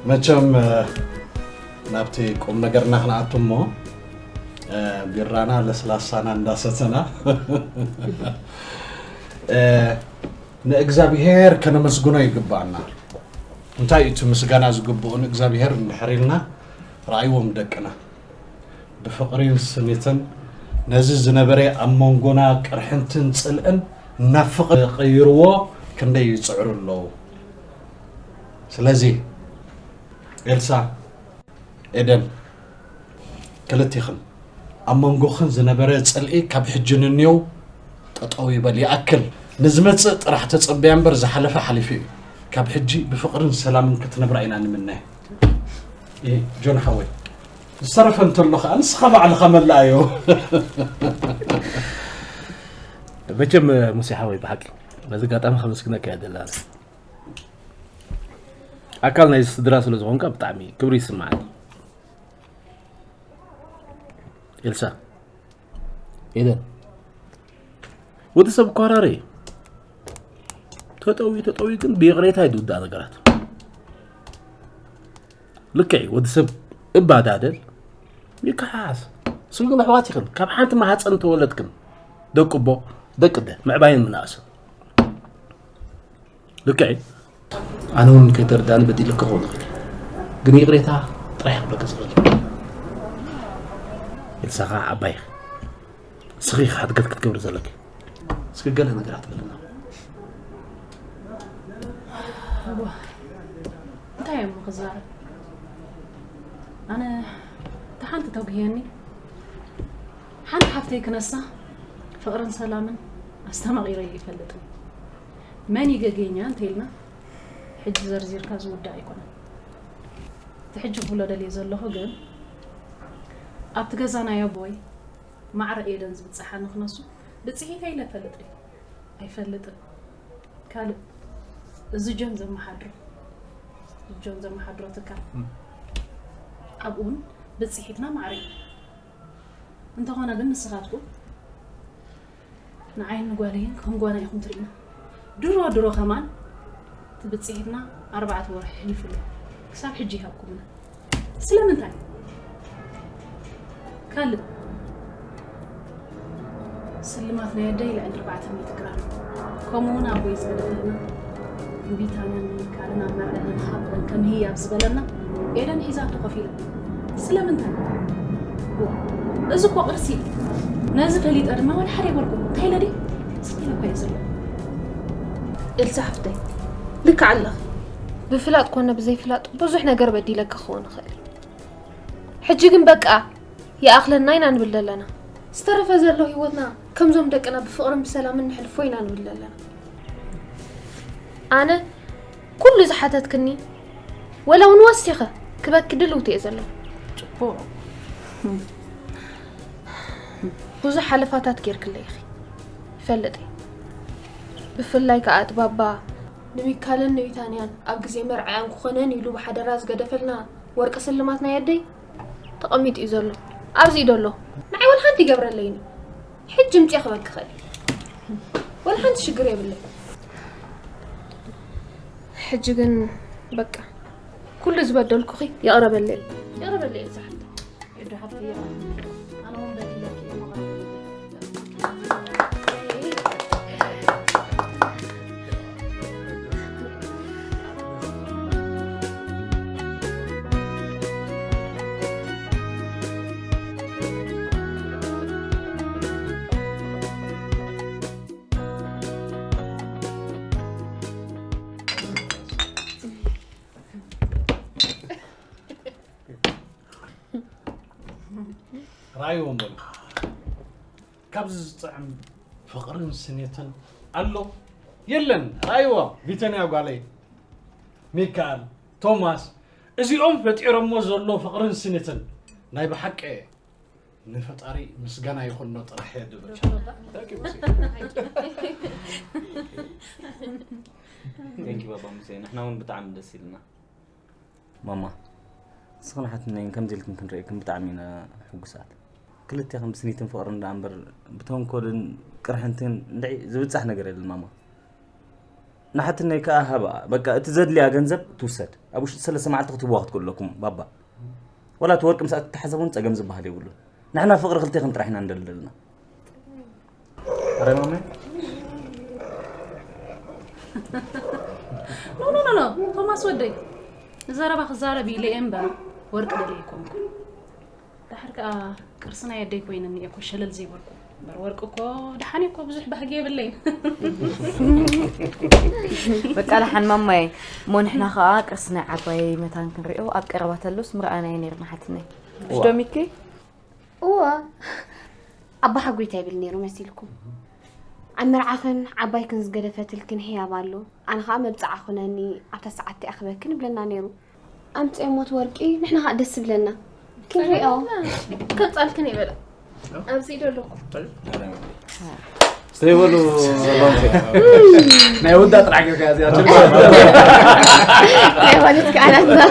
መቸም ናብቲ ቁም ነገርና ክንኣቱ እሞ ቢራና ለስላሳና እንዳሰተና ንእግዚኣብሔር ከነመስግኖ ይግባኣና። እንታይ እዩ እቲ ምስጋና ዝግብኦ ንእግዚኣብሔር እንድሕር ኢልና? ረኣይዎም ደቅና ብፍቕሪን ስኒትን ነዚ ዝነበረ ኣብ መንጎና ቅርሕንትን ጽልእን ናብ ፍቕሪ ቀይርዎ ክንደይ ይጽዕሩ ኣለዉ። ስለዚ ኤልሳ፣ ኤደን፣ ክልቲኽን ኣብ መንጎኽን ዝነበረ ጽልኢ ካብ ሕጂ ንንየው ጠጠው ይበል። ይኣክል፣ ንዝመጽእ ጥራሕ ተጸበያ እምበር ዝሓለፈ ሓሊፉ እዩ። ካብ ሕጂ ብፍቕርን ሰላምን ክትነብራ ኢና ንምነ። እ፣ ጆን ሓወይ፣ ዝተረፈ እንተሎ ኸኣ ንስኻ ባዕልኻ መላኣዮ። መቸም ሙሴ ሓወይ፣ ብሓቂ በዚ ኣጋጣሚ ከመስግነካ እየ ደላለ። ኣካል ናይዚ ስድራ ስለ ዝኾንካ ብጣዕሚ ክብሪ ይስምዓኒ። ኤልሳ፣ ኤደን፣ ወዲ ሰብ ይኮራረ እዩ። ተጠውዩ ተጠውዩ ግን ብይቕሬታ እዩ ዝውዳእ ነገራት። ልክዕ እዩ፣ ወዲ ሰብ እባዳደል ይከሓስ። ስም ግን ኣሕዋት ይኽን ካብ ሓንቲ ማህፀን ተወለድክን ደቂ ቦ ደቂ ደ ምዕባይን ምናእስን ልክዕ እዩ። ኣነ እውን ከይተረዳእኒ በዲለካ ክኸውን ይኽእል፣ ግን ይቕሬታ ጥራሕ ክብለካ ዝኽእል። ኤልሳ ኸዓ ዓባይ ኢኺ። ንስኺ ኢኺ ሓድገት ክትገብሪ ዘለኪ። እስኪ ገለ ነገራት በልና። እዋ፣ እንታይ እየ እሞ ክዛረብ? ኣነ እታ ሓንቲ ተጉህየኒ። ሓንቲ ሓፍተይ ክነሳ ፍቕርን ሰላምን ኣስተማቒረ ይፈልጥን። መን ይገገኛ እንተኢልና ሕጂ ዘርዚርካ ዝውዳእ ኣይኮነን። እቲ ሕጂ ክብሎ ደልየ ዘለኹ ግን ኣብቲ ገዛ ናይ ኣቦይ ማዕረ ኤደን ዝብጽሓኒ ክነሱ ብጽሒት ኢለ እፈልጥ ድየ? ኣይፈልጥን። ካልእ እዚ ጆን ዘመሓድሮ ጆን ዘመሓድሮ ትካል ኣብኡ እውን ብጽሒትና ማዕረ እዩ። እንተኾነ ግን ንስኻትኩም ንዓይን ንጓለይን ከም ጓና ኢኹም ትርእዩና። ድሮ ድሮ ከማን እቲ ብጽሒትና ኣርባዕተ ወርሒ ሕሊፉ ኣሎ። ክሳብ ሕጂ ይሃብኩምና። ስለምንታይ? ካልእ ስልማት ናይ ኣደይ ልዕሊ ኣርባዕተ ሚእቲ ግራም፣ ከምኡ እውን ኣቦይ ዝገደፈልና ንቢታንያን ንምካልን ኣብ መርዓ ለንሃብን ከም ህያብ ዝበለና ኤደን ሒዛቶ ኮፍ ኢላ። ስለምንታይ? ዋ፣ እዚ እኮ ቅርሲ እዩ። ነዚ ፈሊጠ ድማ ወላ ሓደ ኣይበልኩ። እንታይ ኢለ ድየ? ስቕ ኢለ እኮ እየ ዘለኹ። ኤልሳ ሓፍተይ፣ ልክዕ ኣለኺ። ብፍላጥ ኮነ ብዘይፍላጥ ብዙሕ ነገር በዲለኪ ክኸውን ይኽእል እዩ። ሕጂ ግን በቃ ይኣኽለና ኢና ንብል ዘለና። ዝተረፈ ዘሎ ህይወትና ከምዞም ደቅና ብፍቕርን ብሰላምን ነሕልፎ ኢና ንብል ዘለና። ኣነ ኩሉ ዝሓተትክኒ ወላ እውን ወሲኸ ክበኪ ድልውቲ እየ ዘለኹ። ጽቡቕ። ብዙሕ ሓለፋታት ጌርክለይ ኢኺ፣ ይፈልጥ እየ። ብፍላይ ከኣ እቲ ባባ ንሚካልን ንቢታንያን ኣብ ግዜ መርዓኣን ክኾነን ኢሉ ብሓደራ ዝገደፈልና ወርቂ ስልማት ናይ ኣደይ ተቐሚጡ እዩ ዘሎ። ኣብዚ እዩ ዘሎ። ንዓይ ወላ ሓንቲ ይገብረለይን እዩ። ሕጂ ምጽየ ክበኪ እኽእል እየ። ወላ ሓንቲ ሽግር የብለይ። ሕጂ ግን በቃ ኩሉ ዝበደልኩኺ ይቕረ በለይ። ይቕረ በለይ ኤልሳ ሓፍተይ። ኤዱ ሓፍተይ ይቕረ። ኣነ እውን በዲለኪ እየ፣ ይቕረ በለይ። ራእይዎም በሉ። ካብዚ ዝጥዕም ፍቕርን ስኔትን ኣሎ የለን? ራእይዎ፣ ቢታንያ ጓለይ፣ ሚካኤል፣ ቶማስ፣ እዚኦም ፈጢሮሞ ዘሎ ፍቕርን ስኔትን ናይ ብሓቂ ንፈጣሪ ምስጋና ይኹኖ ጥራሕ እየ ድብል። Thank you ባባ ሙሴ፣ ንሕና እውን ብጣዕሚ ደስ ኢልና። ማማ፣ ንስኽን ሓትነይን ከምዚ ኢልክን ክንርእየክን ብጣዕሚ ኢና ሕጉሳት። ክልቴኽን ብስኒትን ፍቕርን ደኣ እምበር ብተንኮልን ቅርሕንትን እንድዒ ዝብጻሕ ነገር የለን ማማ። ንሓትነይ ከኣ ሃባ፣ በቃ እቲ ዘድልያ ገንዘብ ትውሰድ። ኣብ ውሽጢ ሰለስተ መዓልቲ ክትህብዋ ክትክእሉ ኣለኩም ባባ። ወላ እቲ ወርቂ ምስ ኣተሓዘ እውን ጸገም ዝበሃል የብሉን። ንሕና ፍቕሪ ክልቴኽን ጥራሕ ኢና ንደሊ ዘለና። ኣረ ማመ። ኖ፣ ኖ፣ ኖ፣ ኖ፣ ቶማስ ወደይ፣ ንዘረባ ክዛረብ ኢለ እየ እምበር ወርቂ ደልየ ኣይኮንኩን። ደሓር ከኣ ቅርሲ ናይ ኣደይ ኮይነኒ እየ እኮ ሸለል ዘይበልኩ። እምበር ወርቂ እኮ ደሓን እየ እኮ፣ ብዙሕ ባህጊ የብለይን። በቃ ደሓን ማማየ፣ እሞ ንሕና ከኣ ቅርሲ ናይ ዓባየይ መታን ክንሪኦ ኣብ ቀረባ ተሎስ ምረኣናዮ ነይርና ሓትነይ። ምሽ ዶ ሚኪ? እወ፣ ኣባሓጎይ እንታይ ይብል ነይሩ መሲልኩም? ኣብ መርዓኽን ዓባይክን ዝገደፈትልክን ህያብ ኣሎ፣ ኣነ ኸኣ መብጽዓ ኹነኒ፣ ኣብታ ሰዓት እቲኣ ክበክን ይብለና ነይሩ። ኣምጽኤ ሞት ወርቂ፣ ንሕና ኸኣ ደስ ይብለና። ክንሪኦ። ከምጻልክን ይበላ። ኣብዚ ኢዶ ኣለኩ። ዘይበሉ ናይ ወዳ ጥራሕ ጌርካ እዚኣ። ናይ ማለት ከኣላትና።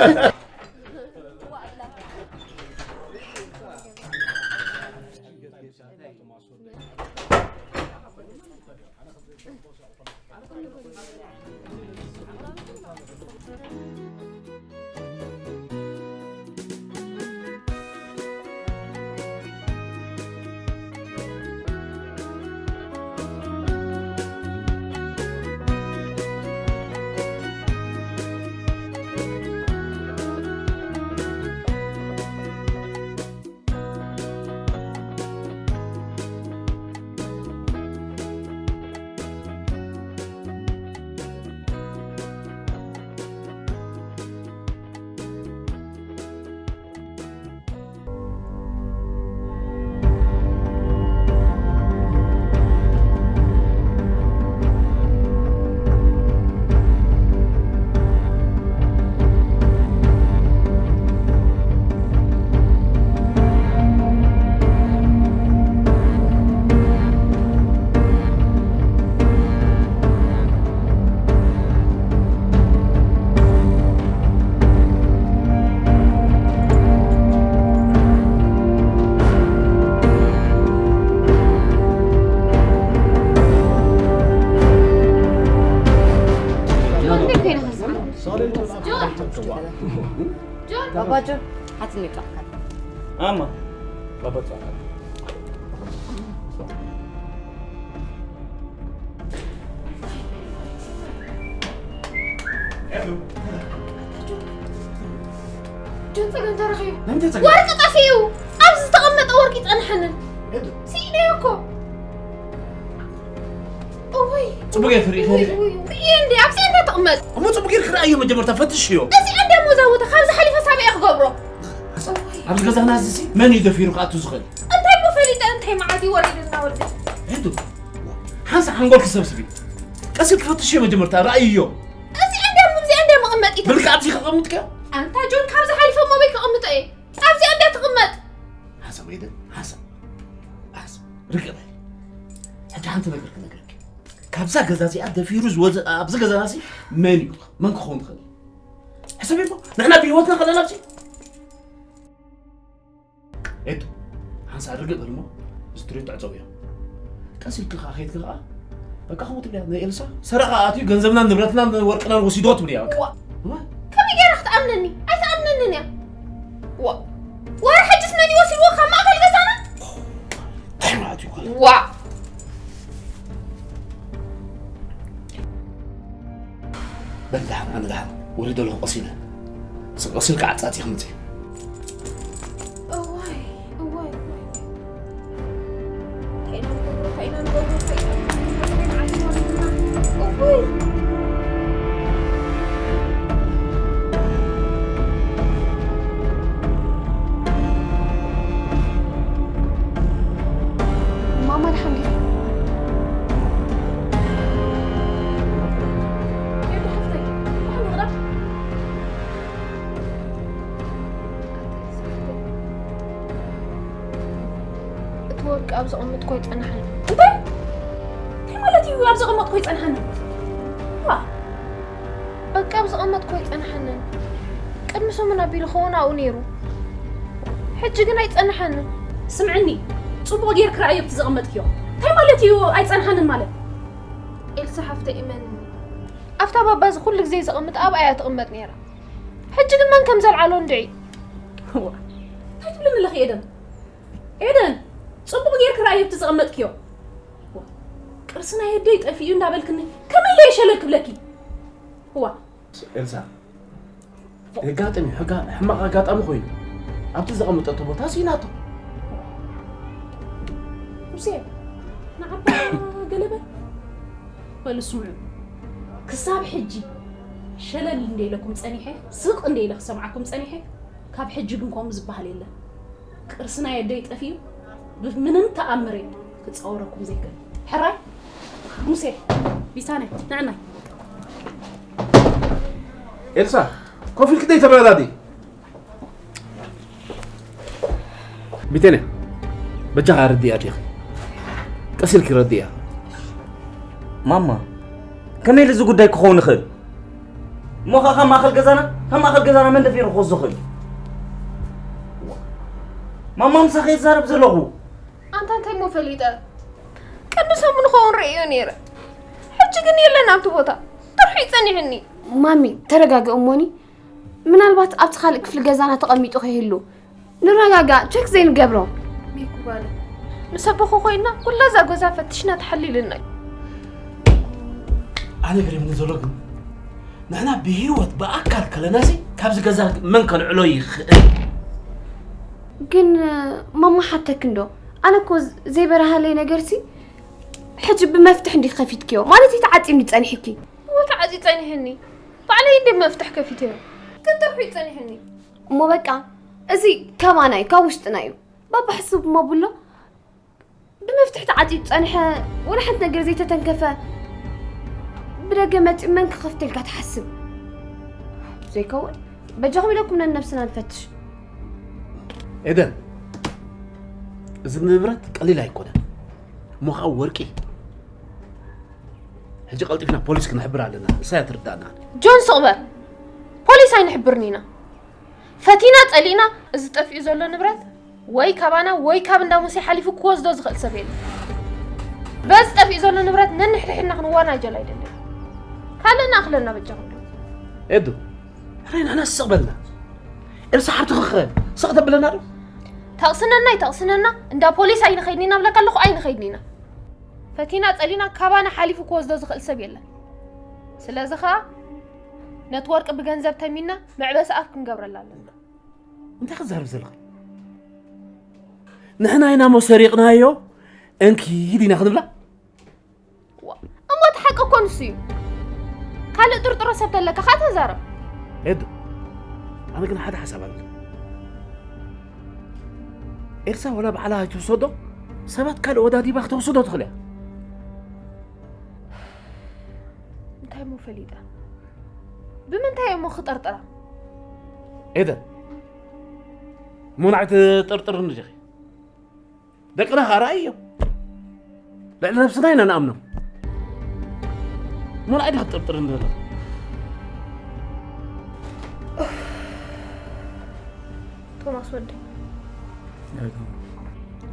ጆን! ጆን! ባባ ጆን፣ ሓትኒ ይጥራሕካ። ኣማ፣ ባባ ጻዕካ። ጆን፣ ጸገም ተረኺቡ። እንታይ ጸገም? ወርቂ ጠፊኡ። ኣብዚ ዝተቐመጠ ወርቂ ጸንሐንን። ኤዱ። ስኢነዮ እኮ። እውይ። ጽቡቅ እየ ትርኢ፣ እውይ፣ ትርኢ። እውይ፣ እውይ። እየ እንዴ፣ ኣብዚ እንዴ ትቕመጥ? እሞ ጽቡቅ ጌርክ ርኣዮ መጀመርታ፣ ፈትሽዮ። እዚ እንዴ እሞ እዛ ቦታ ካብዚ ሓሊፈ ሳብ እየ ክገብሮ? ሓሳብ፣ ኣብዚ ገዛና እዚ ሲ መን እዩ ደፊሩ ክኣቱ ዝኽእል? እንታይ እሞ ፈሊጠ፣ እንታይ መዓት እዩ ወሪዱና ወዲ? ሄዱ። ሓንሳእ ሓንጎልኪ ሰብስቢ። ቀስ ኢልኪ ፈትሽዮ መጀመርታ፣ ርኣይዮ። እዚ እንዴ እሞ፣ እዚ እንዴ መቐመጢ? ብልክዓት ከቐምጥከ? ኣንታ ጆን፣ ካብዚ ሓሊፈ እሞ በይ ከቐምጦ እየ። ኣብዚ እንዴ ትቕመጥ? ሓሳብ ሄደ፣ ሓሳብ። ሓሳብ። ርግእ በል። ሕጂ ሓንቲ ነገር ክነግረኪ። ካብዛ ገዛ እዚኣ ደፊሩ ዝወፀ ኣብዚ ገዛና ሲ መን እዩ? መን ክኸውን ይኽእል? ሕሰቢ እሞ፣ ንሕና ብህይወትና ከለና ሲ ኤዱ፣ ሓንሳእ ርግእ በል እሞ፣ ስትሪት ዕፀውዮ። ቀስ ኢልኪ ከኣ ከይድኪ ከኣ፣ በቃ ከምኡ ትብልያ፣ ንኤልሳ ሰረቐ ኣትዩ ገንዘብናን ንብረትናን ወርቅናን ወሲድዎ ትብልያ፣ በቃ። ዋ። ዋ። ከመይ ገይራ ክትኣምነኒ? ኣይትኣምነንን እያ። ዋ። ዋረ ሕጅስ መን እዩ ወሲድዎ ካብ ማእከል ገዛና? እንታይ ማለት እዩ? ዋ። በል ደሓን፣ ኣነ ደሓን ወሪደ ኣለኹ፣ ቀስ ኢለ። ስ-፣ ቀስ ኢልካ ዓጻጺ ክምጽእ። እዋይ፣ እዋይ፣ እዋይ። እንታይ ኢና ንገብሮ? እንታይ ኢና ንገብሮ? እንታይ ኢና ንገብሮ? እንታይ መዓት ወሪድና? እዋይ። ማማ ደሓን ዲኺ? ኤዱ ሓፍተይ፣ ደሓን ዲኺ? እቲ ወርቂ ኣብ ዘቐመጥኩ ኣይጸናሕን። እንታይ? እንታይ ማለት እዩ ኣብ ዘቐመጥኩ ኣይጸንሓንን? ዋ! በቃ ኣብ ዘቐመጥኩ ኣይጸንሓንን። ቅድሚ ሰሙን ኣቢሉ ክኸውን ኣብኡ ነይሩ። ሕጂ ግን ኣይጸንሓንን። ስምዕኒ፣ ጽቡቕ ጌርኪ ርኣዮ ኣብቲ ዘቐመጥክዮ። እንታይ ማለት እዩ ኣይጸንሓንን ማለት? ኤልሳ ሓፍተይ እመንኒ። ኣብታ ባባ እዚ ኩሉ ግዜ ዘቐምጥ ኣብኣ እያ ትቕመጥ ነይራ። ሕጂ ግን መን ከም ዘልዓሎ እንድዒ። ዋ፣ እንታይ ትብልኒ ኣለኺ ኤደን? ኤደን፣ ጽቡቕ ጌርኪ ርኣዮ ኣብቲ ዘቐመጥክዮ። ዋ፣ ቅርሲ ናይ ኣደይ ጠፊኡ እንዳበልክኒ ከመይ ኢለ እየ ሸለል ክብለኪ? ዋ። ኤልሳ፣ የጋጥም እዩ። ሕጋ-፣ ሕማቕ ኣጋጣሚ ኮይኑ ኣብቲ ዘቐመጠቶ ቦታ ስኢናቶ። ሙሴ፣ ንዓባ ገለበ በሉ ስምዑ። ክሳብ ሕጂ ሸለል እንደ ኢለኩም ጸኒሐ፣ ስቕ እንደ ኢለ ክሰምዓኩም ጸኒሐ፣ ካብ ሕጂ ግን ከምኡ ዝበሃል የለን። ቅርሲ ናይ ኣደይ ጠፊኡ ብምንም ተኣምር እየ ክጻወረኩም ዘይክእል። ሕራይ? ሙሴ፣ ቢታንያ፣ ንዕናይ። ኤልሳ፣ ኮፍ ኢልኪ ደይ ተረዳዲ? ቢታንያ፣ በጃኻ ረድያ ዲኺ? ቀስ ኢልኪ ረድያ። ማማ፣ ከመይ ኢሉ እዚ ጉዳይ ክኸውን ይኽእል? እሞ ኸ ካብ ማእከል ገዛና፣ ካብ ማእከል ገዛና መን ደፊሩ ክወስዶ ይኽእል? ማማ፣ ምሳኺ እየ ዝዛረብ ዘለኹ። ኣንታ እንታይ እሞ ፈሊጠ? ቅድሚ ሰሙን ክኸውን ርእዮ ነይረ። ሕጂ ግን የለን ኣብቲ ቦታ። ጥርሑ እዩ ጸኒሕኒ። ማሚ፣ ተረጋግእ እሞኒ። ምናልባት ኣብቲ ካልእ ክፍሊ ገዛና ተቐሚጡ ከይህሉ። ንረጋጋእ፣ ቸክ ዘይንገብሮ። ሚኩ ጓለ፣ ምስ ኣቦኹ ኮይንና ኩላ እዛ ገዛ ፈትሽና ተሓሊልና እዩ። ኣነ ገሪምኒ ዘሎ ግን፣ ንሕና ብህይወት ብኣካል ከለናሲ ካብዚ ገዛ መን ከልዕሎ ይኽእል? ግን፣ ማማ ሓተክ እንዶ፣ ኣነ እኮ ዘይበረሃለይ ነገርሲ፣ ሕጂ ብመፍትሕ እንዲህ ከፊትክዮ፣ ማለት እዩ ተዓጺምኒ ጸኒሕኪ። እወ ተዓጺ ጸኒሕኒ። ባዕለይ እንደ መፍትሕ ከፊተዮ። ግን ጥርሑ እዩ ጸኒሕኒ። እሞ በቃ፣ እዚ ካባና እዩ፣ ካብ ውሽጥና እዩ። ባባ ሕስብ እሞ ብሎ፣ ብመፍትሕ ተዓጺዩ ዝጸንሐ፣ ወላ ሓንቲ ነገር ዘይተተንከፈ፣ ብደገ መጺኡ መን ክኸፍተልካ ትሓስብ? ዘይከውን፣ በጃኹም ኢለኩም ነንነብስና ንፈትሽ። ኤደን፣ እዚ ንብረት ቀሊል ኣይኮነን። እሞ ኸዓ ወርቂ። ሕጂ ቀልጢፍና ፖሊስ ክንሕብር ኣለና። ንሳ እያ ትርዳእና። ጆን፣ ስቕ በል። ፖሊስ ኣይንሕብርን ኢና። ፈቲና ጸሊእና፣ እዚ ጠፊኡ ዘሎ ንብረት ወይ ካባና ወይ ካብ እንዳ ሙሴ ሓሊፉ ክወስዶ ዝኽእል ሰብ የለን። በዚ ጠፊኡ ዘሎ ንብረት ነንሕድሕድና ክንወናጀል ኣይደልን። ካልእ ንኣኽለና በጃኹም። ኤዱ፣ ሕራይ ንሕና ስቕ በልና። ኤልሳ ሓብትኺ ኸ ስቕ ተብለና ዶ? ተቕስነና ኣይተቕስነና፣ እንዳ ፖሊስ ኣይንኸይድን ኢና ብለካ ኣለኹ፣ ኣይንኸይድን ኢና። ፈቲና ጸሊና ካባና ሓሊፉ ክወስዶ ዝኽእል ሰብ የለን። ስለዚ ኸኣ ነቲ ወርቂ ብገንዘብ ተሚና መዕበሲ ኣፍ ክንገብረላ ኣለና። እንታይ ክትዛረብ ዘለኻ? ንሕና ኢና እሞ ሰሪቕናዮ፣ እንኪ ዲና ክንብላ? ዋ፣ እሞ እቲ ሓቂ እኮ ንሱ እዩ። ካልእ ጥርጥሮ ሰብ ተለካ ከዓ ተዛረብ። ኤዱ፣ ኣነ ግን ሓደ ሓሳብ ኣለኒ። ኤልሳ ወላ ባዕላ ኣይትውሰዶ፣ ሰባት ካልእ ወዳዲባ ክትወስዶ ትኽእል እያ። እንታይ እሞ ፈሊጣ? ብምንታይ እሞ ክጠርጥራ? ኤደን፣ እሞ ንዓይ ትጥርጥርኒ ዲኺ? ደቅና ኸኣ ርኣይዮ። ልዕሊ ነብስና ኢና ንኣምኖም። እሞ ንዓይ ዲኺ ትጥርጥርኒ ዘለኺ? ቶማስ ወደይ፣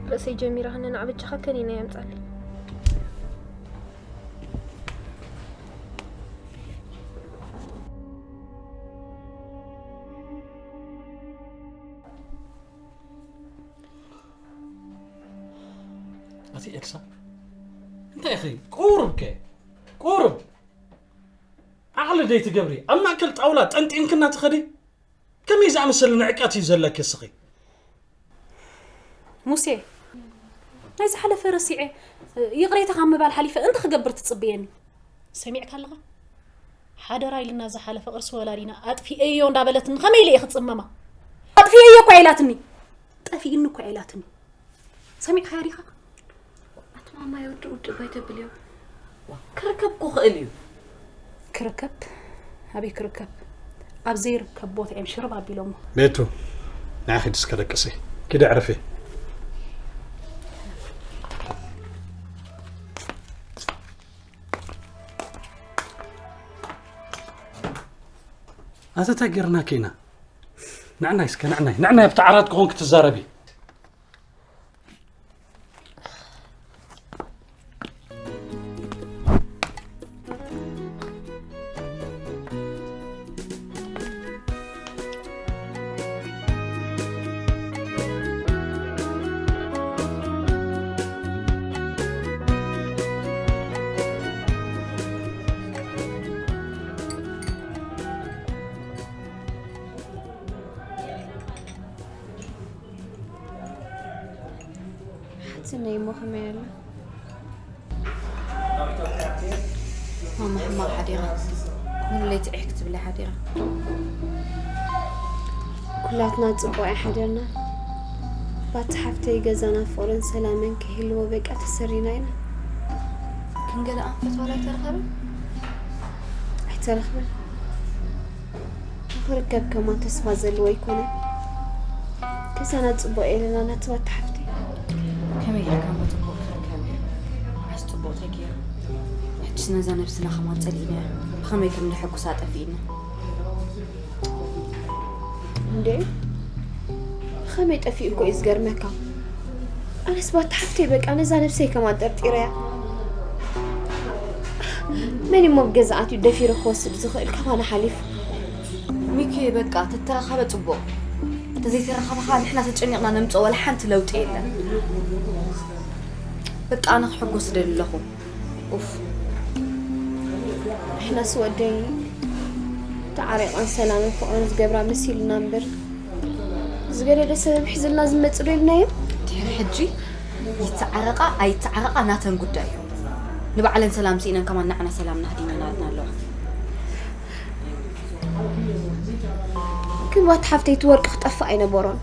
ርእሰይ ጀሚራ ከነንዓ በጃኻ ከኒና የምጻለይ። ኣቲ ኤልሳ፣ እንታይ ኢኺ? ቁሩብ ከ፣ ቁሩብ ዓቕሊ ደይ ትገብሪ? ኣብ ማእከል ጣውላ ጠንጢንክና ትኸዲ? ከመይ ዝኣመሰለ ንዕቀት እዩ ዘለኪ እስኺ? ሙሴ፣ ናይ ዝሓለፈ ረሲዐ፣ ይቕሬታ ካብ ምባል ሓሊፈ እንታይ ክገብር ትጽብየኒ? ሰሚዕካ ኣለኻ? ሓደራ ኢልና ዝሓለፈ ቅርሲ ወላዲና ኣጥፊኤዮ እንዳበለትኒ ከመይ ኢለ እየ ክጽመማ? ኣጥፊኤዮ እኳ ኢላትኒ። ጠፊእኒ እኳ ኢላትኒ። ሰሚዕካያ ዲኻ? ኣቲ ማማ፣ የውድእ ውድእ ባይ ተብልዮ። ክርከብ ክኽእል እዩ። ክርከብ? ኣበይ ክርከብ? ኣብ ዘይርከብ ቦታ እዮም ሽርብ ኣቢሎሞ። ቤቱ፣ ንዓ ኺዲ እስከ ደቅሲ። ኪዲ ዕረፊ። ኣቲ እንታይ ጌርናኪ ኢና? ንዕናይ እስከ፣ ንዕናይ፣ ንዕናይ ኣብቲ ዓራት ክኾንኪ ትዛረቢ። ሓትነይ እሞ ከመይ ኣላ? ማማ ሕማቕ ሓዲራ። ኩሉ ለይቲ ዒሕ ክትብል እያ ሓዲራ። ኩላትና ጽቡቕ ኣይሓደርና። ባቲ ሓፍተይ ገዛና ፍቕርን ሰላምን ክህልዎ በቃ ተሰሪና ኢና። ክንገለ ኣንፈት ዋላ ኣይተረኸበን? ኣይተረኽበን። ንኽርከብ ከማን ተስፋ ዘለዎ ኣይኮነን። ክሳና ጽቡቕ የለና ናትባት ሓፍቲ። ከመይ ጌርካ እሞ ጽቡቕ ክርከብ? መዓስ ጽቡቕ ተገይሩ? ሕጅስ ነዛ ነብስና ከማን ጸሊእናያ። ብኸመይ ከም ንሐጉሳ ጠፊእና። እንዴ? ብኸመይ ጠፊኡ እኮ እዩ ዝገርመካ። ኣነስ ባት ሓፍተይ በቃ ነዛ ነብሰይ ከማን ጠርጢረያ። መን እሞ ኣብ ገዛ ኣትዩ ደፊሩ ክወስድ ዝኽእል ካባና ሓሊፉ? ሚኪ በቃ ተተራኸበ ጽቡቕ። ተዘይተራኸበ ኸኣ ንሕና ተጨኒቕና ነምጽኦ ዋላ ሓንቲ ለውጢ የለን። በቃ ኣነ ክሕጎስ እደሊ ኣለኹ። ኡፍ። ንሕናስ ወደይ ተዓሪቐን ሰላምን ፍቕርን ዝገብራ መሲሉና እምበር ዝገደደ ሰበብ ሒዝልና ዝመጽእ ዶ ኢልናዮ? ድሕሪ ሕጂ ይተዓረቓ ኣይተዓረቓ ናተን ጉዳይ እዩ። ንባዕለን ሰላም ስኢነን ከማን ንዓና ሰላምና ሃዲመናልና ኣለዋ። ግን ዋት ሓፍተይ እቲ ወርቂ ክጠፍእ ኣይነበሮን።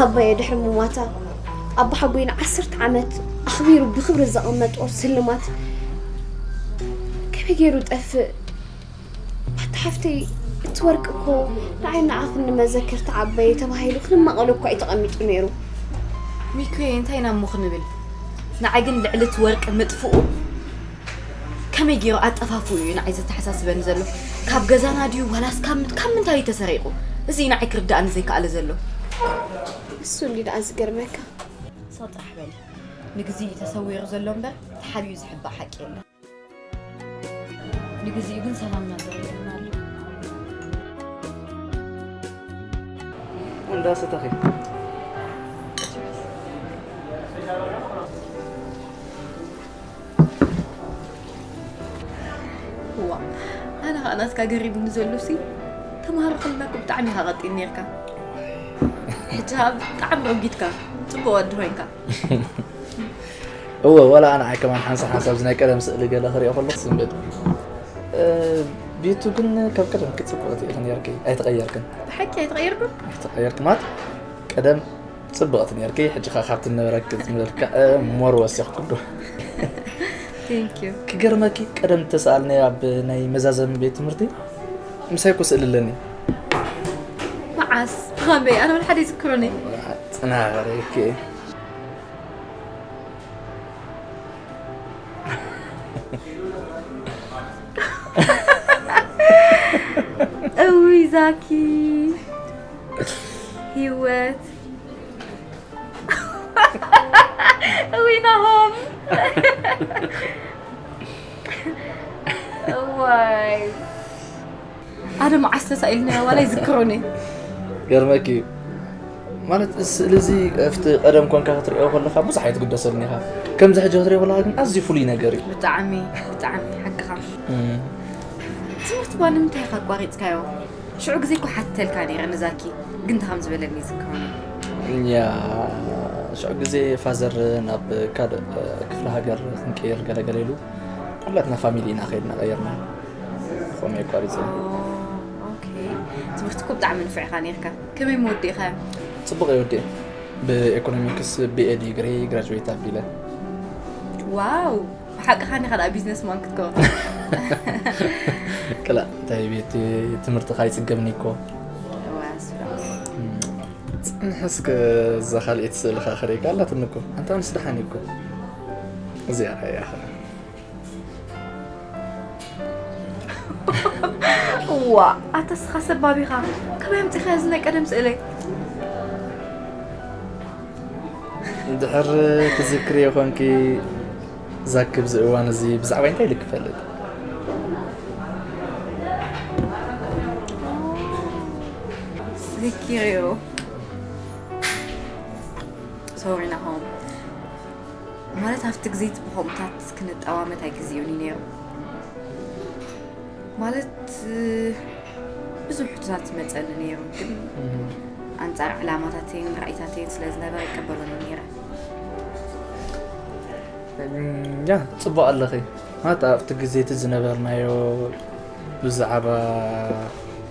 ኣባየ ድሕሪ ምሟታ ኣባሓጎይ ንዓሰርተ ዓመት ኣኽቢሩ ብኽብሪ ዘቐመጦ ስልማት ከመይ ገይሩ ጠፍእ? ኣቲ ሓፍተይ፣ እቲ ወርቂ እኮ ንዓይ ንዓኽን ንመዘክርታ ዓባየ ተባሂሉ ክንማቐሎ እኳ እዩ ተቐሚጡ ነይሩ። ሚኩየ፣ እንታይ ኢና እሞ ክንብል? ንዓይ ግን ልዕሊ እቲ ወርቂ ምጥፍኡ ከመይ ገይሩ ኣጠፋፍኡ እዩ ንዓይ ዘተሓሳስበኒ ዘሎ። ካብ ገዛና ድዩ ዋላስ ካብ ምት-፣ ካብ ምንታይ እዩ ተሰሪቑ? እዚ እዩ ንዓይ ክርድኣኒ ዘይከኣለ ዘሎ። እሱ እንዲ ደኣ ዝገርመካ። ሰጥ ጥራሕ በሊ። ንግዜ እዩ ተሰዊሩ ዘሎ እምበር ተሓቢኡ ዝሕባእ ሓቂ የለን። ንግዚኡ ግን ሰላምና ዘሪእና ኣሎ። እንዳሰተኺ ዋ ኣነ ከዓ ናትካ ገሪብኒ ዘሎ ሲ ተምሃሮ ከለና እኮ ብጣዕሚ ኢኻ ቀጢን ነርካ። ሕጂ ከዓ ብጣዕሚ ረጊድካ። ፅቡቅ ወዲ ኮይንካ። እወ ወላ ኣነ ዓይ ከማን ሓንሳብ ሓንሳብ እዚ ናይ ቀደም ስእሊ ገለ ክሪኦ ከለኹ ስምብል ቤቱ ግን ካብ ቀደም ክፅብቅቲ ኢኺ ነርኪ ኣይተቀየርክን ብሓቂ ኣይተቀየርኩም? ኣይተቀየርክ ማለት ቀደም ፅብቅቲ ነርኪ ሕጂ ከዓ ካብቲ ነበረክ ዝምበልካ ሞር ወሲኽኩሉ Thank you። ክገርመኪ ቀደም ተሰኣልናዮ ኣብ ናይ መዛዘሚ ቤት ትምህርቲ ምሳይ ኮ ስእሊ ኣለኒ መዓስ ብኸመይ ኣነ ወላ ሓደ ይዝክሩኒ ፅናበረኪ እውይ ዛኪ ህይወት እውይ ናሆም እዋይ ኣነ መዓስ ተሳኢልና ዋላ ይዝክሮኒ ገርመኪ ማለት እዚ ስእሊ እዚ ኣብቲ ቀደም ኮንካ ክትሪኦ ከለካ ብዙሕ ኣይትግደሰልን ኢኻ ከምዚ ሕጂ ክትሪኦ ከለካ ግን ኣዝዩ ፍሉይ ነገር እዩ ብጣዕሚ ብጣዕሚ ሓቅኻ ትምህርቲ ባ ንምንታይ ኢኻ ኣቋሪፅካዮ ሽዑ ግዜ እኮ ሓተልካ ነይረ ንዛኪ ግን እንታይ ከም ዝበለኒ ይዝክሮኒ ያ ሽዑ ግዜ ፋዘር ናብ ካልእ ክፍለ ሃገር ክንቀይር ገለገለ ኢሉ ኩላትና ፋሚሊ ኢና ከይድና ቀየርና ከምኡ የቋሪፀ ትምህርቲ እኮ ብጣዕሚ ንፉዕ ኢኻ ነርካ ከመይ ምወዲእኻዮ ፅቡቅ የወዲእ ብኤኮኖሚክስ ብኤ ዲግሪ ግራጅዌት ኣቢለ ዋው ብሓቅኻ ኒኻ ደኣ ቢዝነስ ማን ክትከውን ክላ እንታይ ቤት ትምህርትኻ ይፅገብኒ እኮ ዋስራ ፅንሕ እስከ እዛ ካልኤት ስእልኻ ክርእየካ ኣላትኒ እኮ ኣንታ ምስ ደሓን እኮ እዚኣ ራእያ ኸ እዋ ኣታ ስኻ ሰባቢኻ ከመይ ኣምፂኻ እዚ ናይ ቀደም ስእለይ እንድሕር ትዝክርዮ ኮንኪ ዛኪ ብዚ እዋን እዚ ብዛዕባ እንታይ ኢሉ ክፈልጥ ዝኪርዮ ሶሪ ናሆም ማለት ኣብቲ ግዜ እቲ ብኸምኡታት ክንጠዋመት ኣይግዜኡን እዩ ነይሩ ማለት ብዙሕ ሕቶታት ይመፀኒ ነይሩ ግን ኣንፃር ዕላማታተይን ራእይታተይን ስለ ዝነበረ ይቀበሎን ነይረ ያ ፅቡቅ ኣለኺ ማለት ኣብቲ ግዜ እቲ ዝነበርናዮ ብዛዕባ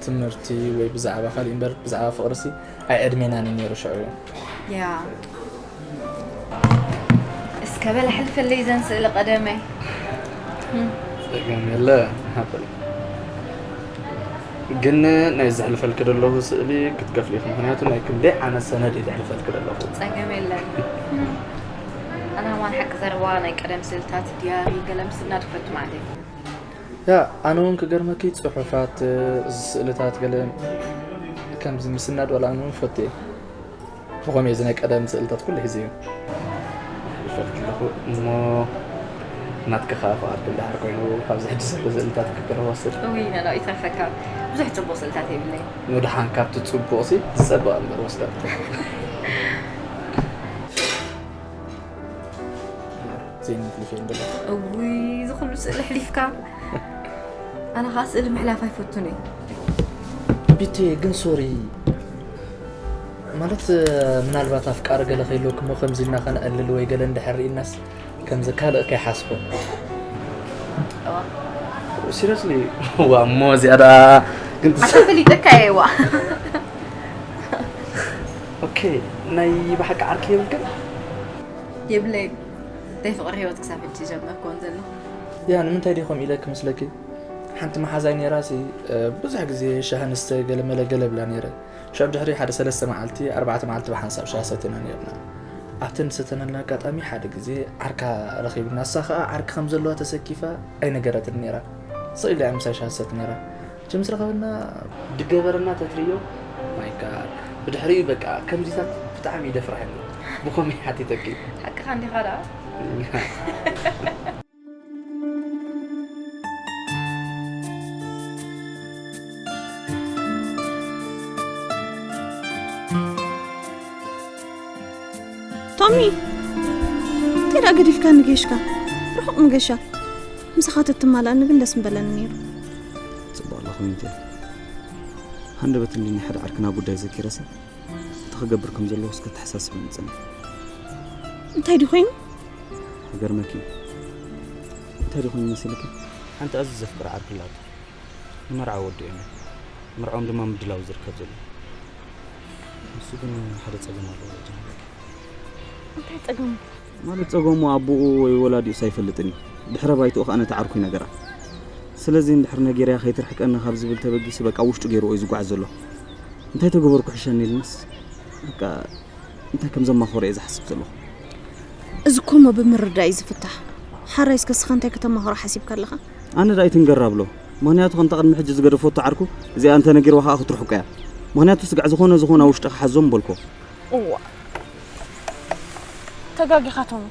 ትምህርቲ ወይ ብዛዕባ ካልእ እምበር ብዛዕባ ፍቅርሲ ኣይ ዕድሜናን እዩ ነይሩ ሽዑ እዩ ያ እስከ በል ኣሕልፈለይ ዘን ስእሊ ቀደመይ ጸገም የለ ሃበል ግን ናይ ዘሕልፈልክ ዘለኹ ስእሊ ክትከፍል ኢኹ ምክንያቱ ናይ ክንደይ ዓመት ሰነድ እየ ዘሕልፈልክ ዘለኹ ጸገም የለን ኣና ማን ሓቂ ዘረባ ናይ ቀደም ስእልታት ዲያሪ ገለ ምስናድ ክፈቱ ማለት እዩ ያ ኣነ እውን ክገርመኪ ጽሑፋት ስእልታት ገለ ከምዚ ምስናድ ዋላ ኣነ እውን ፈትየ ብኸምኡ እዚ ናይ ቀደም ስእልታት ኩሉ ሒዘዮ ይፈልጥ ኣለኹ እሞ ናትኪ ከዓ ፍቓድኪ እንድሕር ኮይኑ ካብዚ ሕጂ ዘሎ ስእልታት ክቅረ ወስድ እውይ ነነው ይትረፈካ ብዙሕ ፅቡቅ ስእልታት የብለይ ንድሓን ካብቲ ፅቡቕ ሲ ዝፀበቐ እምበር ወስዳ ዜና ትልፌ እንደለ እውይ እዚ ኩሉ ስእሊ ኣሕሊፍካ ኣነ ከዓ ስእሊ ምሕላፍ ኣይፈቱን እዩ ቢቴ ግን ሶሪ ማለት ምናልባት ኣፍቃሪ ገለ ከይለኩም ከምዚ ኢልና ከነዕልል ወይ ገለ እንድሕር ርኢናስ ከምዚ ካልእ ከይሓስቦ ሲሪየስሊ ዋ እሞ እዚኣ ደኣ ግን ኣታ ፈሊጠካ እየ ዋ ኦኬ ናይ ብሓቂ ዓርኪ የብልክን የብለይ ናይ ፍቅሪ ህይወት ክሳብ ሕጂ ጀመርክዎን ዘሎ ያ ንምንታይ ዲ ከምኡ ኢለ ክመስለኪ ሓንቲ መሓዛይ ነይራ ሲ ብዙሕ ግዜ ሻሂ ንስተ ገለመለ ገለ ብላ ነይረ ሻብ ድሕሪ ሓደ ሰለስተ መዓልቲ ኣርባዕተ መዓልቲ ብሓንሳብ ሻሂ ሰቲና ነይርና ኣብቲ ንሰተናልና ኣጋጣሚ ሓደ ግዜ ዓርካ ረኺብና እሳ ከዓ ዓርኪ ከም ዘለዋ ተሰኪፋ ኣይነገረትን ነይራ ስቕ ኢላ እያ ምሳይ ሻሂ ትሰቲ ነይራ እቲ ምስ ረኸብና ድገበረና ተትርእዮ my god ብድሕሪኡ በቃ ከምዚታት ብጣዕሚ ይደፍርሐኒ ብኸመይ ሓቲተኪ ሓቅኻ እንዲኻ ደኣ ሚ እንታይ ደኣ ገዲፍካ ንገሽካ? ርሑቕ ምገሻ። ምሳኻ ተትማላእኒ ግን ደስ ምበለኒ ነይሩ። ጽቡቕ ኣለኹ ዊንቴ። ሃንደበት እንዲ ናይ ሓደ ዓርክና ጉዳይ ዘኪረሰ እቲ ክገብር ከም ዘለኹ እስከ ተሓሳስበኒ ጽንሕ። እንታይ ድዩ ኮይኑ? ይገርመኪ። እንታይ ድዩ ኮይኑ መሲልኪ? ሓንቲ ኣዝዩ ዘፍቅራ ዓርኪ ኣላቶ። ንመርዓ ወዲኦም እዮም። መርዓኦም ድማ ምድላው ዝርከብ ዘሎ። ንሱ ግን ሓደ ጸገም ኣለዎ ጀነረል። እንታይ ጸገሙ? ማለት ጸገሙ ኣቦኡ ወይ ወላዲኡስ ኣይፈልጥን እዩ። ድሕረ ባይትኡ ከኣ ነቲ ዓርኩ ይነገራ። ስለዚ እንድሕር ነጊረያ ከይትርሕቀኒ ካብ ዝብል ተበጊሱ በቃ ውሽጡ ገይርዎ እዩ ዝጓዓዝ ዘሎ። እንታይ ተገበርኩ ሕሸኒ ኢልንስ በቃ እንታይ ከም ዘማኸሮ እየ ዝሓስብ ዘለኹ። እዚ እኮ እሞ ብምርዳእ እዩ ዝፍታሕ። ሓራይ እስከ ስኻ እንታይ ከተማኽሮ ሓሲብካ ኣለኻ? ኣነ ዳኣ ኣይትንገር ኣብሎ። ምኽንያቱ ከምታ ቅድሚ ሕጂ ዝገደፈቶ ዓርኩ እዚኣ እንተ ነጊርዋ ከኣ ክትርሕቆ እያ። ምኽንያቱ ስጋዕ ዝኾነ ዝኾነ ኣብ ውሽጢ ክሓዞም በልኮ። እዋ ተጋጊኻቶም።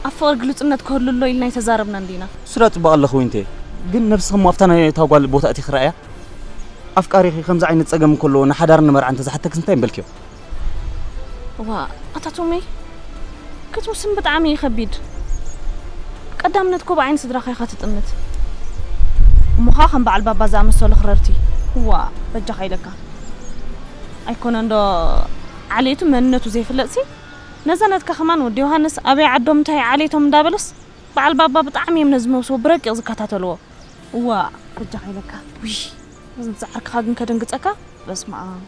ኣብ ፍቕሪ ግሉጽነት ክህሉ ኣሎ ኢልና ኣይተዛረብናን ዲና? እሱ ዳ ጽቡቕ ኣለኹ ዊንቴ። ግን ነብስኺ እሞ ኣብታ ናይ እታ ጓል ቦታ እቲ ክረኣያ ኣፍቃሪኺ ከምዚ ዓይነት ጸገም እንከሎ ንሓዳር ንመርዓ እንተዝሓተክስ እንታይ ምበልክዮ? እዋ ኣታ ቶሚ ክትውስን ብጣዕሚ እዩ ከቢድ። ቀዳምነት እኮ ብዓይኒ ስድራኻ ኢኻ ትጥምት። እሞ ኸኣ ከም በዓል ባባ ዝኣመሰሉ ክረርቲ። እዋ በጃኻ ኢለካ። ኣይኮነን ዶ ዓሌቱ መንነቱ ዘይፍለጥሲ ነዛ ናትካ ከማን ወዲ ዮሃንስ ኣበይ ዓዶም እንታይ ዓሌቶም እንዳበለስ በዓል ባባ ብጣዕሚ እዮም ነዚ መውስቦ ብረቂቕ ዝከታተልዎ። እዋ በጃኻ ኢለካ። ውይ እዚ ዝዓርክኻ ግን ከደንግጸካ። በስመ ኣብ።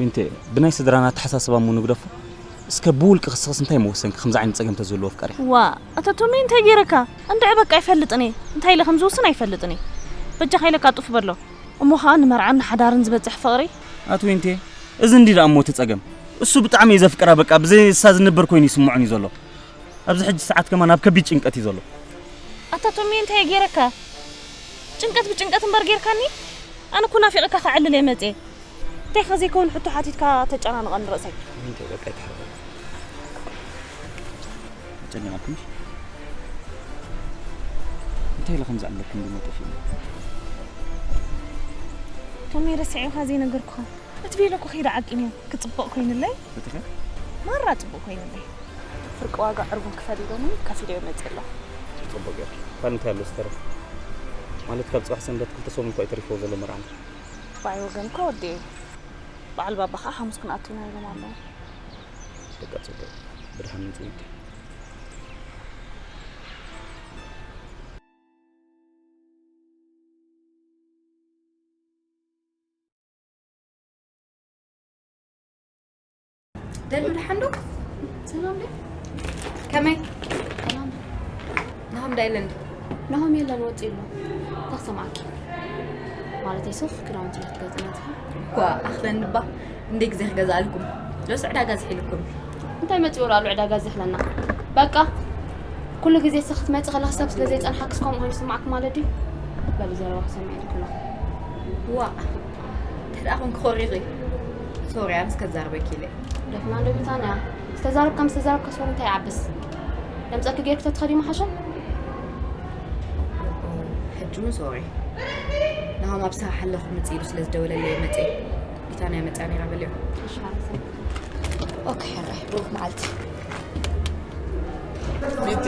ዊንቴ ብናይ ስድራና ኣተሓሳስባ እሞ ንግደፎ። እስከ ብውልቂ ክስኽስ እንታይ መወሰንኪ ከምዚ ዓይነት ጸገም ተዝህልዎ ኣፍቃሪኻ? ዋ ኣታ ቶሚ እንታይ ገይረካ? እንድዒ በቃ ኣይፈልጥን እየ። እንታይ ኢለ ከም ዝውስን ኣይፈልጥን እየ። በጃኻ ኢለካ ጡፍ በሎ። እሞ ኸኣ ንመርዓን ንሓዳርን ዝበጽሕ ፍቕሪ። ኣቲ ዊንቴ እዚ እንዲ ደኣ እሞ እቲ ጸገም። እሱ ብጣዕሚ እዩ ዘፍቅራ በቃ ብዘይ እሳ ዝንበር ኮይኑ ይስምዖን እዩ ዘሎ። ኣብዚ ሕጂ ሰዓት ከማን ኣብ ከቢድ ጭንቀት እዩ ዘሎ። ኣታ ቶሚ እንታይ ገይረካ? ጭንቀት ብጭንቀት እምበር ጌርካኒ? ኣነ እኮ ናፊቐካ ከዕልል እየ መጽየ። እንታይ ከ ዘይከውን ሕቶ ሓቲትካ ተጨናንቐኒ ርእሰይ። እንታይ በቃ ይትሓበል። ጨኒቐኩም? እንታይ ኢለ ከም ዝዕልለኩም ድማ ጠፊእኒ። ቶሚ ረሲዕኻ ዘይነገርኩኻ። እቲ ቤሎ እኮ ከይደ ዓቂንዮ። ክጽብቕ ኮይኑለይ። እቲ ከ? ማራ ጽቡቕ ኮይኑለይ። ፍርቂ ዋጋ ዕርቡን ክፈል ኢሎምኒ ከፊለዮ መጽእ ኣለኹ። ጽቡቕ ጌርኪ። ካልእ እንታይ ኣሎ ዝተረፈ? ማለት ካብ ጽባሕ ሰንበት ክልተ ሰሙን እኳ እዩ ተሪፍዎ ዘሎ መርዓና። ብኣይ ወገን እኮ ወዲኤ። በዓል ባባ ኸኣ ሓሙስ ክንኣቱ ኢና ኢሎም ኣለዉ። በቃ ጽቡቕ። ብድሓን ምጽእ ወዲ። ደሉ ደሓን ዶ? ሰላም ዶ? ከመይ? ሰላም። ናሆም ዳ የለን ዶ? ናሆም የለን፣ ወጺኡ ኣሎ። እንታይ ክሰምዓኪ? ማለተይ ሱፍ ክዳውንቲ ክትገዝእና ኢኻ? እኳ ኣኽለኒ እባ። እንደ ግዜ ክገዝኣልኩም። ሎስ ዕዳጋ ዝሒልኩም። እንታይ መጺኡ ኣሎ ዕዳጋ ዝሕለና? በቃ። ኩሉ ግዜ እስኺ ክትመጺ ከለኺ ሰብ ስለ ዘይጸንሓክስ ከምኡ ኮይኑ ይስማዕኪ ማለት ድዩ? በሊ ዘረባ ክሰምዕ ኢልኪ ኣለኹ። ዋእ፣ እንተ ደኣ ኾንኪ ኮሪኺ። ሶሪ፣ ኣነስ ከዛርበኪ ኢለ። ደፍና እንዶ ቢታንያ፣ ዝተዛረብካ ምስ ተዛረብካ ሶሪ እንታይ ይዓብስ? ደምጸኪ ጌርኪ ተትኸዲ ምሓሸ? ሕጂ እውን ሶሪ። ናሆም ኣብ ስራሕ ኣለኹ ምጽእ ኢሉ ስለ ዝደወለለይ እየ መጽየ። ቢታንያ መጽያ ነይራ በልዮ። እሺ፣ ሓረሰ። ኦኬ፣ ሕራይ፣ ብሩኽ መዓልቲ። ቢቲ።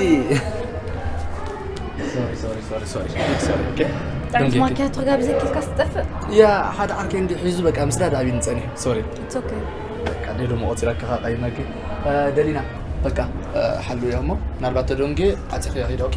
ሶሪ፣ ሶሪ፣ ሶሪ፣ ሶሪ፣ ሶሪ፣ ኦኬ። ጥዕምቲ ማኪያቶ ጋብዘኪ ኢልካ ስትጠፍእ? ያ፣ ሓደ ዓርከይ እንዲዩ ሒዙ፣ በቃ፣ ምስ ዳዳ ኣቢኒ ጸኒሑ። ሶሪ። It's okay። በቃ፣ ዴዶ መቆጺራ ከኻ ቀይመኪ። እ፣ ደሊና፣ በቃ፣ እ፣ ሓሉ እያ እሞ፣ ምናልባት ተደንጊ፣ ዓጺኽዮ ሂድ፣ ኦኬ?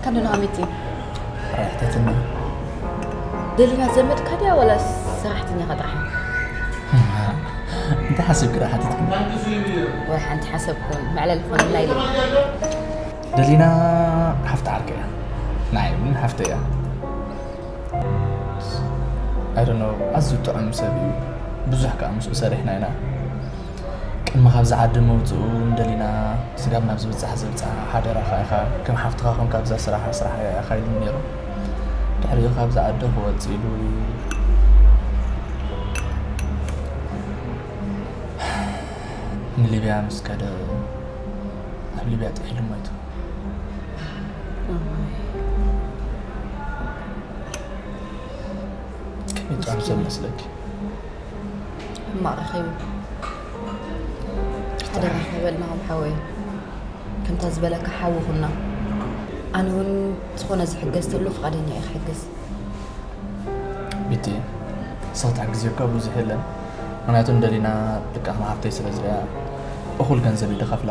ከንደና ኣመቲ ራሕተትና ደሊና ዘመድካ ድያ ዋላ ሰራሕተኛኻ ጥራሕ? እንታይ ሓሲብኪ ዶ ሓቲትክኒ? ወይ ሓንቲ ሓሰብኩን መዕለሊ ኾነና ኢሉ። ደሊና ሓፍቲ ዓርከይ እያ። ንዓይ እውን ሓፍተይ እያ። I don't know፣ ኣዝዩ ጥዑም ሰብ እዩ። ብዙሕ ከዓ ምስኡ ሰሪሕና ኢና። ቅድሚ ካብዚ ዓዲ ምውፅኡ ንደሊና ስጋብ ናብ ዝበፅሕ ዘብፅሓ ሓደራ ከዓ ኢኻ ከም ሓፍትኻ ኮንካ ኣብዛ ስራሕ ስራሕ ኢኻ ኢሉኒ ነይሩ። ድሕሪኡ ካብዚ ዓዲ ክወፅእ ኢሉ ንሊብያ ምስ ከደ ኣብ ሊብያ ጥሒሉ ሞይቱ። ከመይ ጥዑም ሰብ መስለኪ? ሕማቕ ረኺቡ። ተደራኸበልና ከም ሓወይ። ከምታ ዝበለካ ሓዊ ኩና። ኣነ እውን ዝኾነ ዝሕገዝ ተሎ ፍቓደኛ እየ ክሕግዝ። ቢቲ፣ ንስኺ ትሕግዝዮ እኳ ብዙሕ የለን። ምኽንያቱ ንደሊና ልክዕ ከም ሓፍተይ ስለ ዝሪኣ እኹል ገንዘብ እዩ ዝኸፍላ።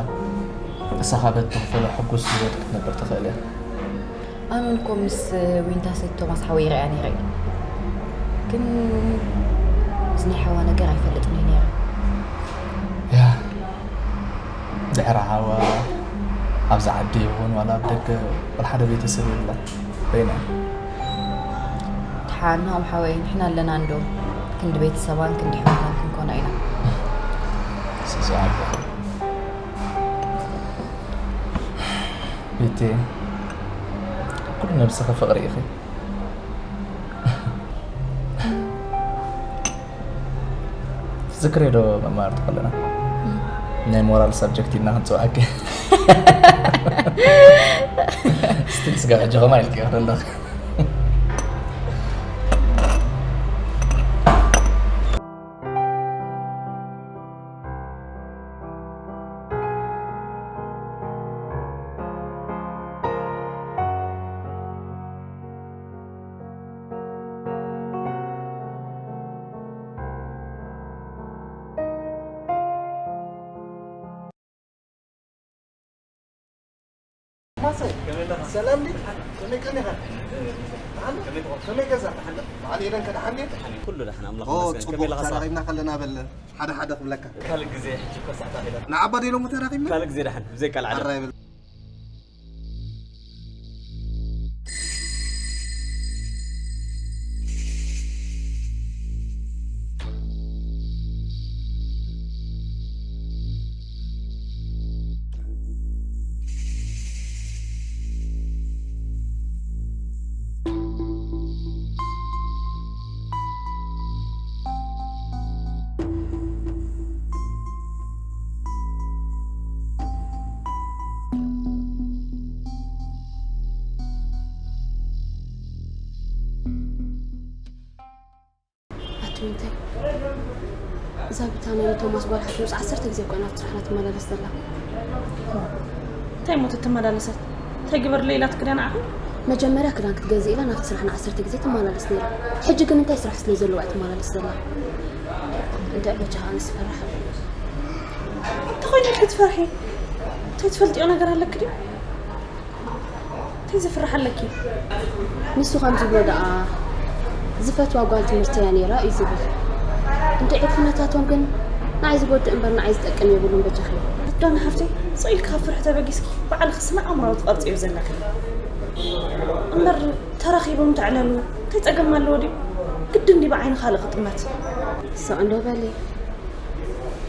ንሳ ኸኣ በቲ ትኽፈሎ ሕጉስ ህይወት ክትነብር ትኽእል እያ። ኣነ እውን እኮ ምስ ዊንታ ሰይቲ ቶማስ ሓወይ ይሪኣ ነይረ እዩ። ግን እዚ ናይ ሓዋ ነገር ኣይፈልጥን እዩ ነይረ። ያ ድሕሪ ሓዋ ኣብዚ ዓዲ ይኹን ዋላ ኣብ ደገ ዋላ ሓደ ቤተሰብ የብላን። በይና ድሓን ናኦም ሓወይ ንሕና ኣለና እንዶ ክንዲ ቤተሰባን ክንዲ ሕዋታን ክንኮና ኢና። ስስዓ ቤቴ ኩሉ ነብስኺ ፍቕሪ ኢኺ። ትዝክሬ ዶ መማርቲ ከለና ናይ ሞራል ሳብጀክት ኢልና ክንፅውዓኪ ስቲል ስጋ ሕጂ ኸማ ኢልኪ ኣለኺ። ማሰ ሰላም ዲ ከመይ ቀኒኻ? ከመይ ገዛ? በዓል ኤደን ከደሓን ድየ? ኩሉ ደሕና ኣምላኽ ኦ ይመስገን። ከመይ ጽቡቕ ኣለኻ? ተራኺብና ከለና በል ሓደ ሓደ ክብለካ። ካልእ ግዜ ሕጂ እኮ ሰዓት ኣኺላ። ንዓባ ዶ ኢሎሞ ተራኺብና? ካልእ ግዜ ደሓን ብዘይ ቃል ዓለም። ኣራይ በል። ኣቲ ዊንታይ፣ እዛ ቢታንያ ንቶማስ ጓል ሓትኑስ ዓሰርተ ግዜ እኮ እያ ናብቲ ስራሕና ትመላለስ ዘላ። እንታይ እሞ ተተመላለሰት? እንታይ ግበርለይ ኢላትኪ ድያ ንዓኺ? መጀመርያ ክዳን ክትገዝእ ኢላ ናብቲ ስራሕና ዓሰርተ ግዜ ትመላለስ ነይራ። ሕጂ ግን እንታይ ስራሕ ስለ ዘለዋ እያ ትመላለስ ዘላ? እንታይ በጃኻ ኣነስ ይፈርሕ ኣለኹ። እንታይ ኮይኑልኪ ትፈርሒ? እንታይ ትፈልጥዮ ነገር ኣለኪ ድዩ? እንታይ ዘፍርሕ ኣለኪ? ንሱ ከም ዝብሎ ደኣ ዝፈትዋ ጓል ትምህርቲ እያ ነይራ እዩ ዝብል። እንድዒ ኩነታቶም ግን ንዓይ ዝጎድእ እምበር ንዓይ ዝጠቅም የብሉን በጃኺ። ኣዳነ ሓፍተይ ስቕ ኢልኪ ካብ ፍርሒ ተበጊስኪ ባዕልኺ ስነ ኣእምራዊ ትቐርፅዮ ዘለኺ። እምበር ተራኺቦም ተዕለሉ እንታይ ፀገም ኣለዎ ድዩ? ግድን ድዩ ብዓይኒ ካልእ ክጥመት? ስቕ እንዶ በሊ።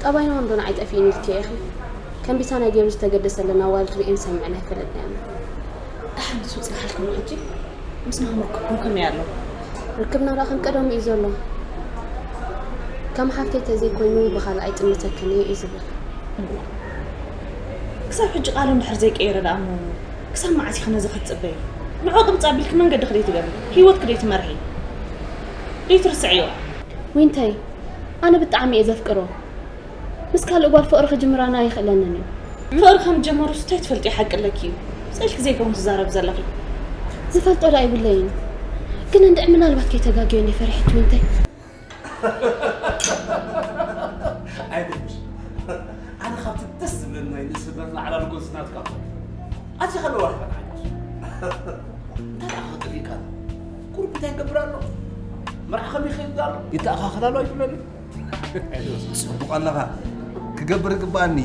ጠባይና እንዶ ንዓይ ጠፊእኒ ኢልኪ ኢኺ። ከም ቢታንያ ገይሩ ዝተገደሰለን ኣዋልድ ርእየን ሰሚዐን ኣይፈልጥን እየ ኣነ። ደሓን ንሱ ይፅንሓልኩም ሕጂ ምስ ናሆም ርክብኩም ከመይ ኣሎ? ርክብና ደኣ ከም ቀደሙ እዩ ዘሎ። ከም ሓፍተይ ተዘይኮይኑ ብኻልእ ኣይጥምተክን እየ እዩ ዝብል። ክሳብ ሕጂ ቃሉ እንድሕር ዘይቀየረ ደኣ እሞ ክሳብ መዓስ ኢኺ ነዚ ክትፅበዪ? ንዕኡ ቅብፅ ኣቢልኪ መንገድኺ ደይትገብሪ? ህይወትኪ ደይትመርሒ? ደይትርስዕዮ? ዊንተይ፣ ኣነ ብጣዕሚ እየ ዘፍቅሮ። ምስ ካልእ ጓል ፍቕሪ ክጅምር ኣነ ኣይኽእለንን እዩ። ፍቕሪ ከም ዝጀመሩስ እንታይ ትፈልጥዮ ሓቂ ኣለኪ እዩ። ስቕ ኢልኪ ዘይከውን ትዛረቢ ዘለኺ። ዝፈልጦ ደኣ የብለይን። ግን እንድዒ ምናልባት ከይተጋግዮ እየ ፈሪሐ ትዊንተይ። ኣይትሕምሽ። ኣነ ካብቲ ደስ ዝብለኒ ናይ ንእስነት ንዓላ ልጎንስናትካ እኮ እዩ። ኣዚኻ ለዋህ ኢኻ ንዓይ። እንታይ ደኣ ክጥፊእካ? ቁሩብ እንታይ ይገብር ኣሎ? መርዓ ከመይ ይኸይድ ኣሎ? ይተኣኻኸል ኣሎ ኣይትብለኒ? ጽቡቕ ኣለኻ። ክገብር ይግባኣኒ።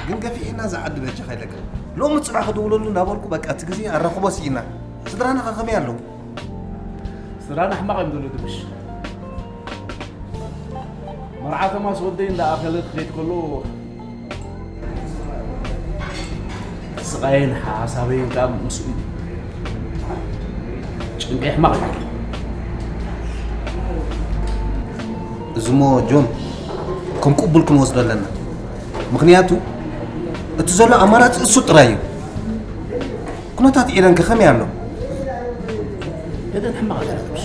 ግን ገፊዕና ዝዓዲ በጃኻ ኢለካ። ሎሚ ጽባሕ ክድውለሉ እናበልኩ በቃ እቲ ግዜ ኣራኽቦ ስኢና። ስድራና ከ ከመይ ኣለዉ? ስድራና ሕማቕ እዮም ዘለዉ ድምሽ። መርዓ ቶማስ ወደይ እንዳኣኸለ ክኸይድ ከሎ ስቓየን ሓሳበይን ከዓ ምስኡ እዩ። ጭንቀይ ሕማቕ እዩ። እዚ እሞ ጆን ከም ቅቡል ክንወስዶ ኣለና። ምኽንያቱ እቲ ዘሎ ኣማራፂ እሱ ጥራይ እዩ። ኩነታት ኤደን ከ ከመይ ኣሎ? ኤደን ሕማቕ ኣይኮነትሽ።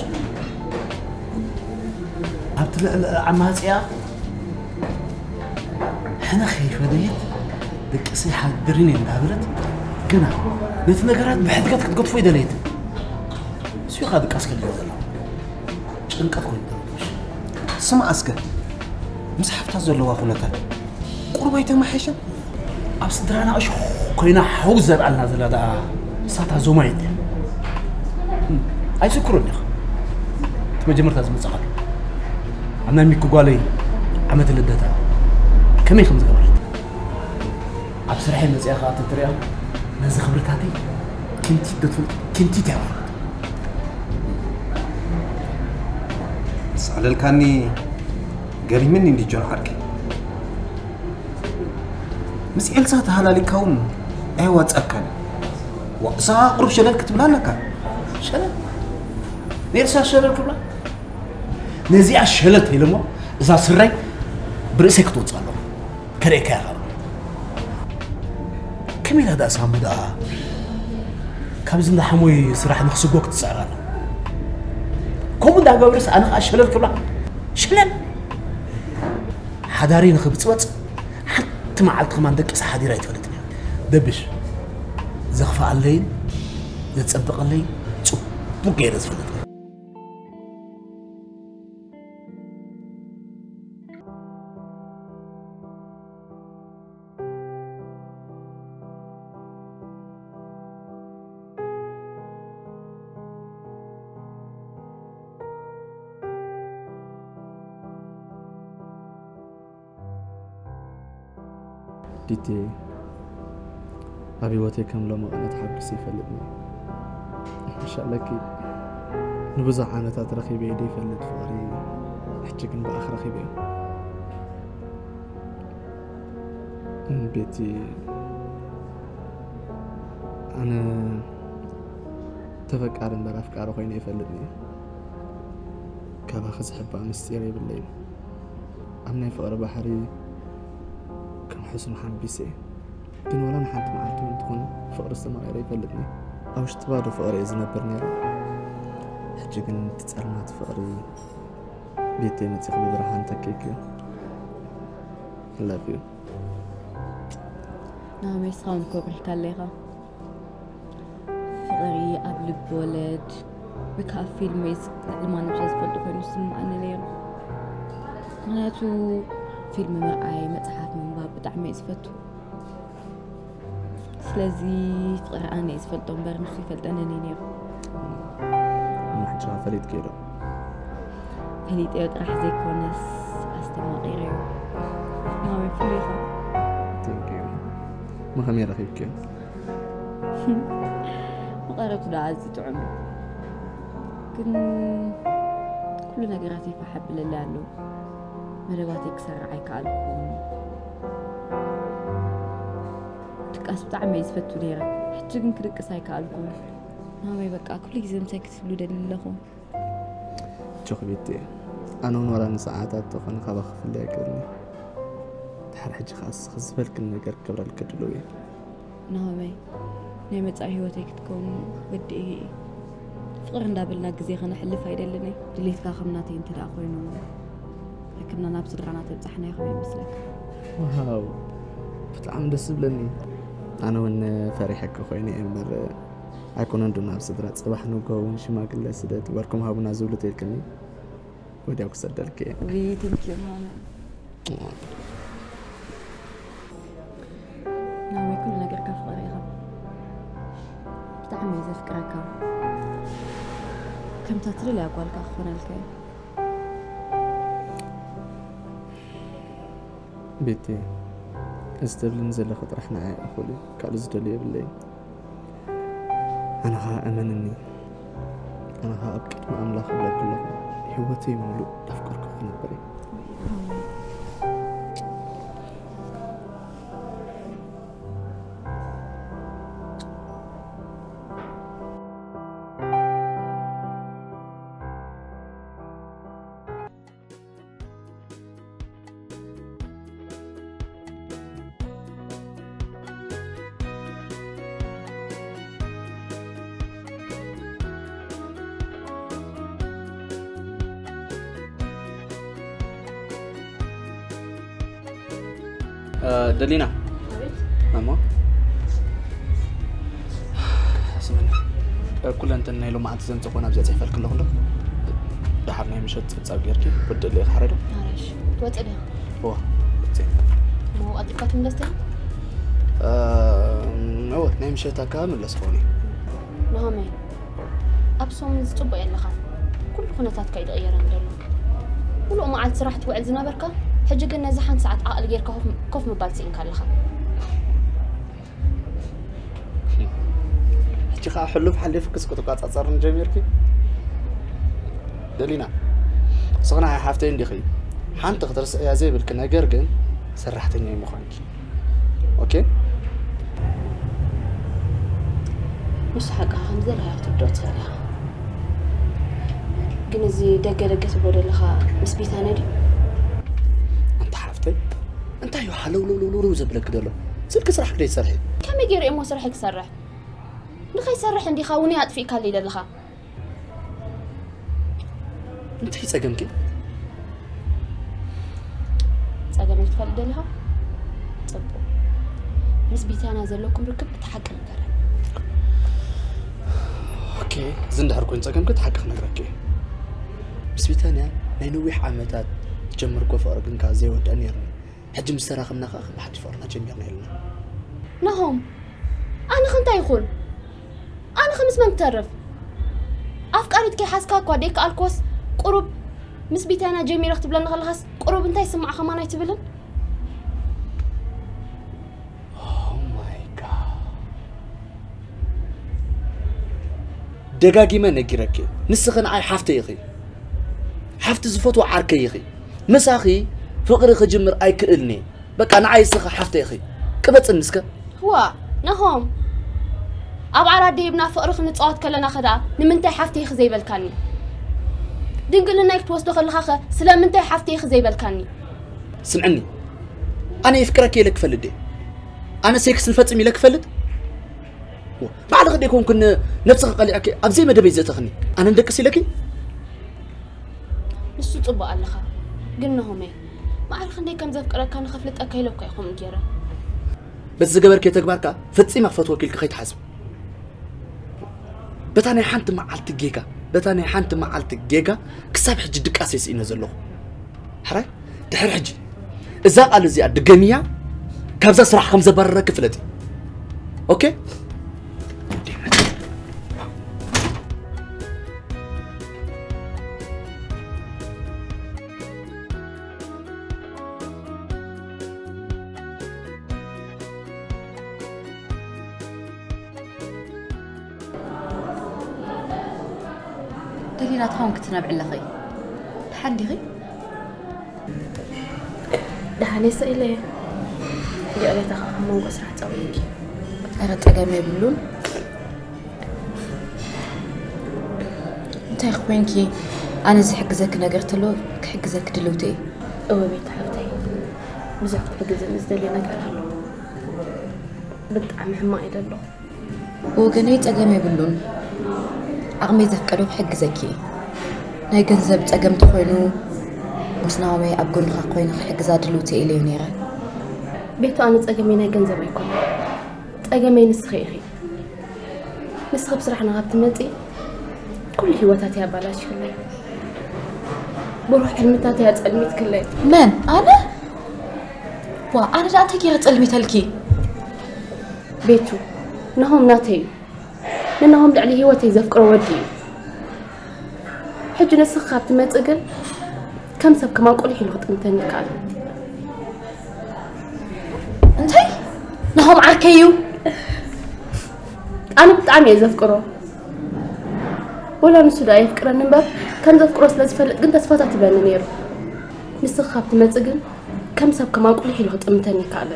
ኣብቲ ልዕሊ ዓማፅያ ሕነ ከይፈደየት ደቅሰይ ሓድርን እየ እንዳበለት ግና ነቲ ነገራት ብሕድገት ክትገድፎ ይደለየት። እሱ ኢኻ ድቃስ ከልዮ ዘሎ። ጭንቀት ኮይኑ ተረድኦሽ። ስማዕ እስከ፣ ምስ ሓፍታ ዘለዋ ኩነታት ቁሩብ ኣይተመሓየሸን? ኣብ ስድራና እሾኽ ኮይና ሓዊ ዘርኣልና ዘላ ደኣ እሳታ ዞማየት እያ። ኣይዝክሮን ኢኻ። እቲ መጀመርታ ዝመጻኻሉ ኣብ ናይ ሚኪ ጓለይ ዓመት ልደታ ከመይ ከም ዝገበረት። ኣብ ስርሐይ መጺኣ ከኣ ተትሪኣ ነዚ ክብርታተይ ክንቲት ዶ ትፈልጥ? ክንቲት እያ። ሳዕለልካኒ ገሪምኒ እንዲ ጆን ዓርከይ። ምስ ኤልሳ ተሃላሊካ እውን ኣየዋጻካን። ዋ፣ እሳ ቁሩብ ሸለል ክትብላ ኣለካ። ሸለል? ንኤልሳ ሸለል ክብላ? ነዚኣ ሸለል ተይለሞ እዛ ስረይ ብርእሰይ ክትወጽእ ኣለዋ። ከርእየካ እያ ካልእ። ከመይ ኢላ ደኣ ሳሙ ደኣ ካብዚ እንዳ ሓሞይ ስራሕ ንክስጎ ክትጽዕር ኣላ? ከምኡ እንዳገበርስ ኣነ ከዓ ሸለል ክብላ? ሸለል! ሓዳሪ ንኽብጽበጽ ሓንቲ መዓልቲ ከማን ደቂሳ ሓዲራ ኣይትፈልጥን እያ። ደብሽ፣ ዘኽፍኣለይን ዘጸብቐለይን ጽቡቕ ገይረ ዝፈልጥ እየ። ዲቴ፣ ኣብ ህይወተይ ከም ሎሚ ቅነ ተሓጒሰ ይፈልጥን እየ። ምሽ ኣለኪ፣ ንብዙሕ ዓመታት ረኺበዮ ዘይፈልጥ ፍቕሪ፣ ሕጂ ግን ብኣኺ ረኺበዮ። ቤቲ፣ ኣነ ተፈቃሪ እምበር ኣፍቃሪ ኮይነ ኣይፈልጥን እየ። ካባኺ ዝሕባእ ምስጢር የብለይን። ኣብ ናይ ፍቕሪ ባሕሪ ከም ሕሱም ሓምቢሰ እየ። ግን ዋላ ንሓንቲ መዓልቲ እውን ትኹን ፍቕሪ ዝተማቒረ ኣይፈልጥን እየ። ኣብ ውሽጢ ባዶ ፍቕሪ እየ ዝነብር ነይረ። ሕጂ ግን እቲ ጸልማት ፍቕሪ ቤተይ መጺኹ ብብርሃን ተኪእክዮ። I love you። ናመይ እስኻ እውን ኮሪህካ ኣለኻ። ፍቕሪ ኣብ ልብ ወለድ ወይ ከዓ ፊልም ወይስ ልዕሊ ማንም ሰብ ዝፈልጦ ኮይኑ ዝስምዓኒ ነይሩ። ምኽንያቱ ፊልም ምርኣይ፣ መጽሓፍ ምንባብ ብጣዕሚ እየ ዝፈቱ። ስለዚ ፍቕሪ ኣነ እየ ዝፈልጦ እምበር ንሱ ይፈልጠንን እዩ ነይሩ። እሞ ሕጂ ኸ ፈሊጥክዮ ዶ? ፈሊጠዮ ጥራሕ ዘይኮነስ ኣስተማቒረዮ። ናመይ ፍሉይ ኢኻ። Thank you። እሞ ከመይ ረኺብክዮ? መቐረቱ ደኣ ኣዝዩ ጥዑም እዩ። ግን ኩሉ ነገራተይ ፋሕ ኣብለለይ ኣሎ። መደባተይ ክሰርዕ ኣይከኣልኩን። ድቃስ ብጣዕሚ እየ ዝፈቱ ነይረ። ሕጂ ግን ክድቅስ ኣይከኣልኩን። ናመይ በቃ ኩሉ ግዜ ምሳይ ክትህሉ ደሊ ኣለኹ። ጆኽ ቤቲ፣ ኣነ እውን ዋላ ንሰዓታት ተኾነ ካባኺ ክፍለ ኣይክእልን እየ። ድሓር ሕጂ ከኣ እስኺ ዝበልክኒ ነገር ክገብረልኪ ድሉው እየ። ናሆመይ፣ ናይ መጻኢ ህይወተይ ክትከውን ወዲኤ እየ። ፍቕሪ እንዳበልና ግዜ ከነሕልፍ ኣይደልን እየ። ድሌትካ ከም ናተይ እንተ ደኣ ኮይኑ፣ ሕክምና ናብ ስድራና ተብጻሕናዮ ከመይ ይመስለካ? ዋው፣ ብጣዕሚ ደስ ዝብለኒ። ኣነ እውን ፈሪሐኪ ኮይነ እየ እምበር፣ ኣይኮነን ዶ ናብ ስድራ ጽባሕ ንግሆ እውን ሽማግለ ስደድ ወርኩም ሃቡና ዝብሉ ተይልክኒ? ወዲያው ክሰደልኪ እየ። ውይ፣ thank you ናሆመይ። ናሆመይ፣ ኩሉ ነገርካ ፍቕሪ ኢኻ። ብጣዕሚ እየ ዘፍቅረካ። ከምታ ትደልያ ጓልካ ክኾነልካ እየ። ቤቲ፣ እዚ ትብልኒ ዘለኺ ጥራሕ ንዓይ እኹል እዩ። ካልእ ዝደልዮ የብለይን። ኣነ ኸኣ እመንኒ፣ ኣነ ኸኣ ኣብ ቅድሚ ኣምላኽ እብለኪ ኣለኹ፣ ህይወተይ ምሉእ እንዳፍቀርኩ ክነብር እየ። ደሊና። አቤት። ማማ፣ ስምኒ፣ ኩለን እተን ናይ ሎማዓንቲ ዘምፀእኩወን ኣብዚኣ ፅሒፈልኪ ኣለኹ ዶ? ደሓር ናይ ምሸት ፅብፃብ ጌርኪ ወዲ ልእኽ ሓረዶ? ኣራሽ ትወፅእ ዲኻ? እዋ። እሞ ኣጢብካ ትምለስ ዲኻ? እወ፣ ናይ ምሸት ኣካባቢ ምለስ ኾነ። ናሆመይ፣ ኣብ ሰሙን ዝፅቡቕ የለኻ። ኩሉ ኩነታትካ እዩ ዝቕየረኒ ዘሎ። ሙሉእ መዓልቲ ስራሕ ትውዕል ዝነበርካ፣ ሕጂ ግን ነዚ ሓንቲ ሰዓት ዓቕሊ ጌርካ ኮፍ- ኮፍ ምባል ስኢንካ ኣለኻ። ሕጂ ከዓ ሕሉፍ ሓሊፍክስ ክትቋፃፀርኒ ጀሚርኪ? ደሊና፣ ንስኺ ንዓይ ሓፍተይ እንዲኺ። ሓንቲ ክትርስዕያ ዘይብልኪ ነገር ግን ሰራሕተኛይ ምዃንኪ። ኦኬ? ንሱ ሓቅኻ ከም ዘለኻ ክትርድኦ ትኽእል ኢኻ። ግን እዚ ደገ ደገ ትብሎ ዘለኻ ምስ ቢታንያ ድዩ? ኣንታ ሓፍተይ፣ እንታይ እዩ ሃለውለውለውለው ዘብለኪ ዘሎ? ስልኪ ስራሕ ክደይ ትሰርሒ? ከመይ ገይረ እሞ ስርሐይ ክሰርሕ? ንኸይሰርሕ እንዲኻ እውን ኣጥፊእካለይ ዘለኻ። እንታይ ጸገምኪ? ጸገመይ ክትፈልጥ ደሊኻ? ጽቡቕ። ምስ ቢታንያ ዘለኩም ርክብ እቲ ሓቂ ንገረኒ። ኦኬ፣ እዚ እንድሕር ኮይኑ ጸገምኪ እቲ ሓቂ ክነግረኪ እየ። ምስ ቢታንያ ናይ ነዊሕ ዓመታት ዝጀመርኩዎ ፍቕሪ ግን ከኣ ዘይወድአ ነይሩኒ። ሕጂ ምስ ተራኸብና ከኣ ከም ብሓድሽ ፍቕርና ጀሚርና ኣለና። ናሆም፣ ኣነ ከ እንታይ ይኹን? ኣነ ከ ምስ መን ክተርፍ? ኣፍቃሪት ከይሓዝካ እኳ ደይከኣልኩዎስ ቁሩብ ምስ ቢታንያ ጀሚረ ክትብለኒ ከለኻስ ቁሩብ እንታይ ይስምዓኻ ማን ኣይትብልን? Oh my God። ደጋጊመ ነጊረኪ፣ ንስኺ ንዓይ ሓፍተይ ኢኺ። ሓፍቲ ዝፈትዎ ዓርከይ ኢኺ። ምሳኺ ፍቕሪ ክጅምር ኣይክእልን እየ። በቃ ንዓይ እስኺ ሓፍተይ ኢኺ። ቅበጽኒ እስከ። ዋእ ናሆም፣ ኣብ ዓራት ደይብና ፍቕሪ ክንጻወት ከለናኸ ደኣ ንምንታይ ሓፍተይ ኢኺ ዘይበልካኒ? ድንግልናይ ክትወስዶ ከለኻኸ ስለምንታይ ሓፍተይ ኢኺ ዘይበልካኒ? ስምዕኒ፣ ኣነ የፍቅረኪ ኢለ ክፈልጥ ድየ? ኣነ ሴክስ ንፈጽም ኢለ ክፈልጥ? ዎ፣ ባዕልኺ ደይኮንኩን ነብስኺ ቀሊዕኪ ኣብ ዘይመደበይ ዘእተኽኒ? ኣነ ንደቅስ ኢለኪ? ንሱ ጽቡቕ ኣለኻ፣ ግን ናሆመይ፣ ማዕረ ክንደይ ከም ዘፍቅረካ ንኸፍልጠካ ኢለ እኳ እየ ከምኡ ገይረ። በቲ ዝገበርክዮ ተግባርካ ፈጺመ ክፈትወኪ ኢልኪ ከይትሓስቢ። በታ ናይ ሓንቲ መዓልቲ ጌጋ፣ በታ ናይ ሓንቲ መዓልቲ ጌጋ ክሳብ ሕጂ ድቃስ እየ ስኢነ ዘለኹ። ሕራይ፣ ድሕሪ ሕጂ እዛ ቃል እዚኣ ድገምያ፣ ካብዛ ስራሕ ከም ዘባረረኪ ፍለጢ። ኦኬ? ደሊና ትኸውን ክትነብዒ ኣለኺ። ደሓን ዲኺ? ደሓን እየ፣ ስቕ ኢለ እየ። ይቕሬታ ከዓ ካብ መንጎ ስራሕ ጸዊዕኪ። ኧረ ጸገም የብሉን። እንታይ ኮይንኪ? ኣነ ዝሕግዘኪ ነገር ተሎ ክሕግዘኪ ድልውቲ እየ። እወ ቤቲ ሓፍተይ፣ ብዙሕ ክትሕግዝኒ ዝደልዮ ነገር ኣሎ። ብጣዕሚ ሕማቕ እየ ዘለኹ። ብወገነይ ጸገም የብሉን። ዓቕመይ ዘፍቀዶ ክሕግዘኪ እየ። ናይ ገንዘብ ጸገም ተኾይኑ ምስ ናሆመይ ኣብ ጎንኻ ኮይነ ክሕግዛ ድልውቲ እየ ኢለዮ ነይረ። ቤቱ፣ ኣነ ጸገመይ ናይ ገንዘብ ኣይኮነን። ጸገመይ ንስኺ ኢኺ። ንስኺ ብስራሕ ናብ ትመጺ ኩሉ ህይወታተይ ኣባላሽክለይ። ብሩህ ሕልምታተይ ኣጸልሚትክለይ። መን? ኣነ? ዋ፣ ኣነ ደኣ እንታይ ገይረ ጸልሚተልኪ? ቤቱ፣ ናሆም ናተይ እዩ። ናሆም ልዕሊ ህይወተይ ዘፍቅሮ ወዲ እዩ። ሕጂ ንስኻ ካብ ትመጽእ ግን ከም ሰብ ከማን ቁሊሕ ኢሉ ክጥምተኒ ይከኣል። እንታይ? ናሆም ዓርከይ እዩ። ኣነ ብጣዕሚ እየ ዘፍቅሮ። ወላ ንሱ ደኣ የፍቅረኒ እምበር ከም ዘፍቅሮ ስለ ዝፈልጥ ግን ተስፋታት ይበኒ ነይሩ። ንስኻ ካብ ትመጽእ ግን ከም ሰብ ከማን ቁሊሕ ኢሉ ክጥምተኒ ይከኣል።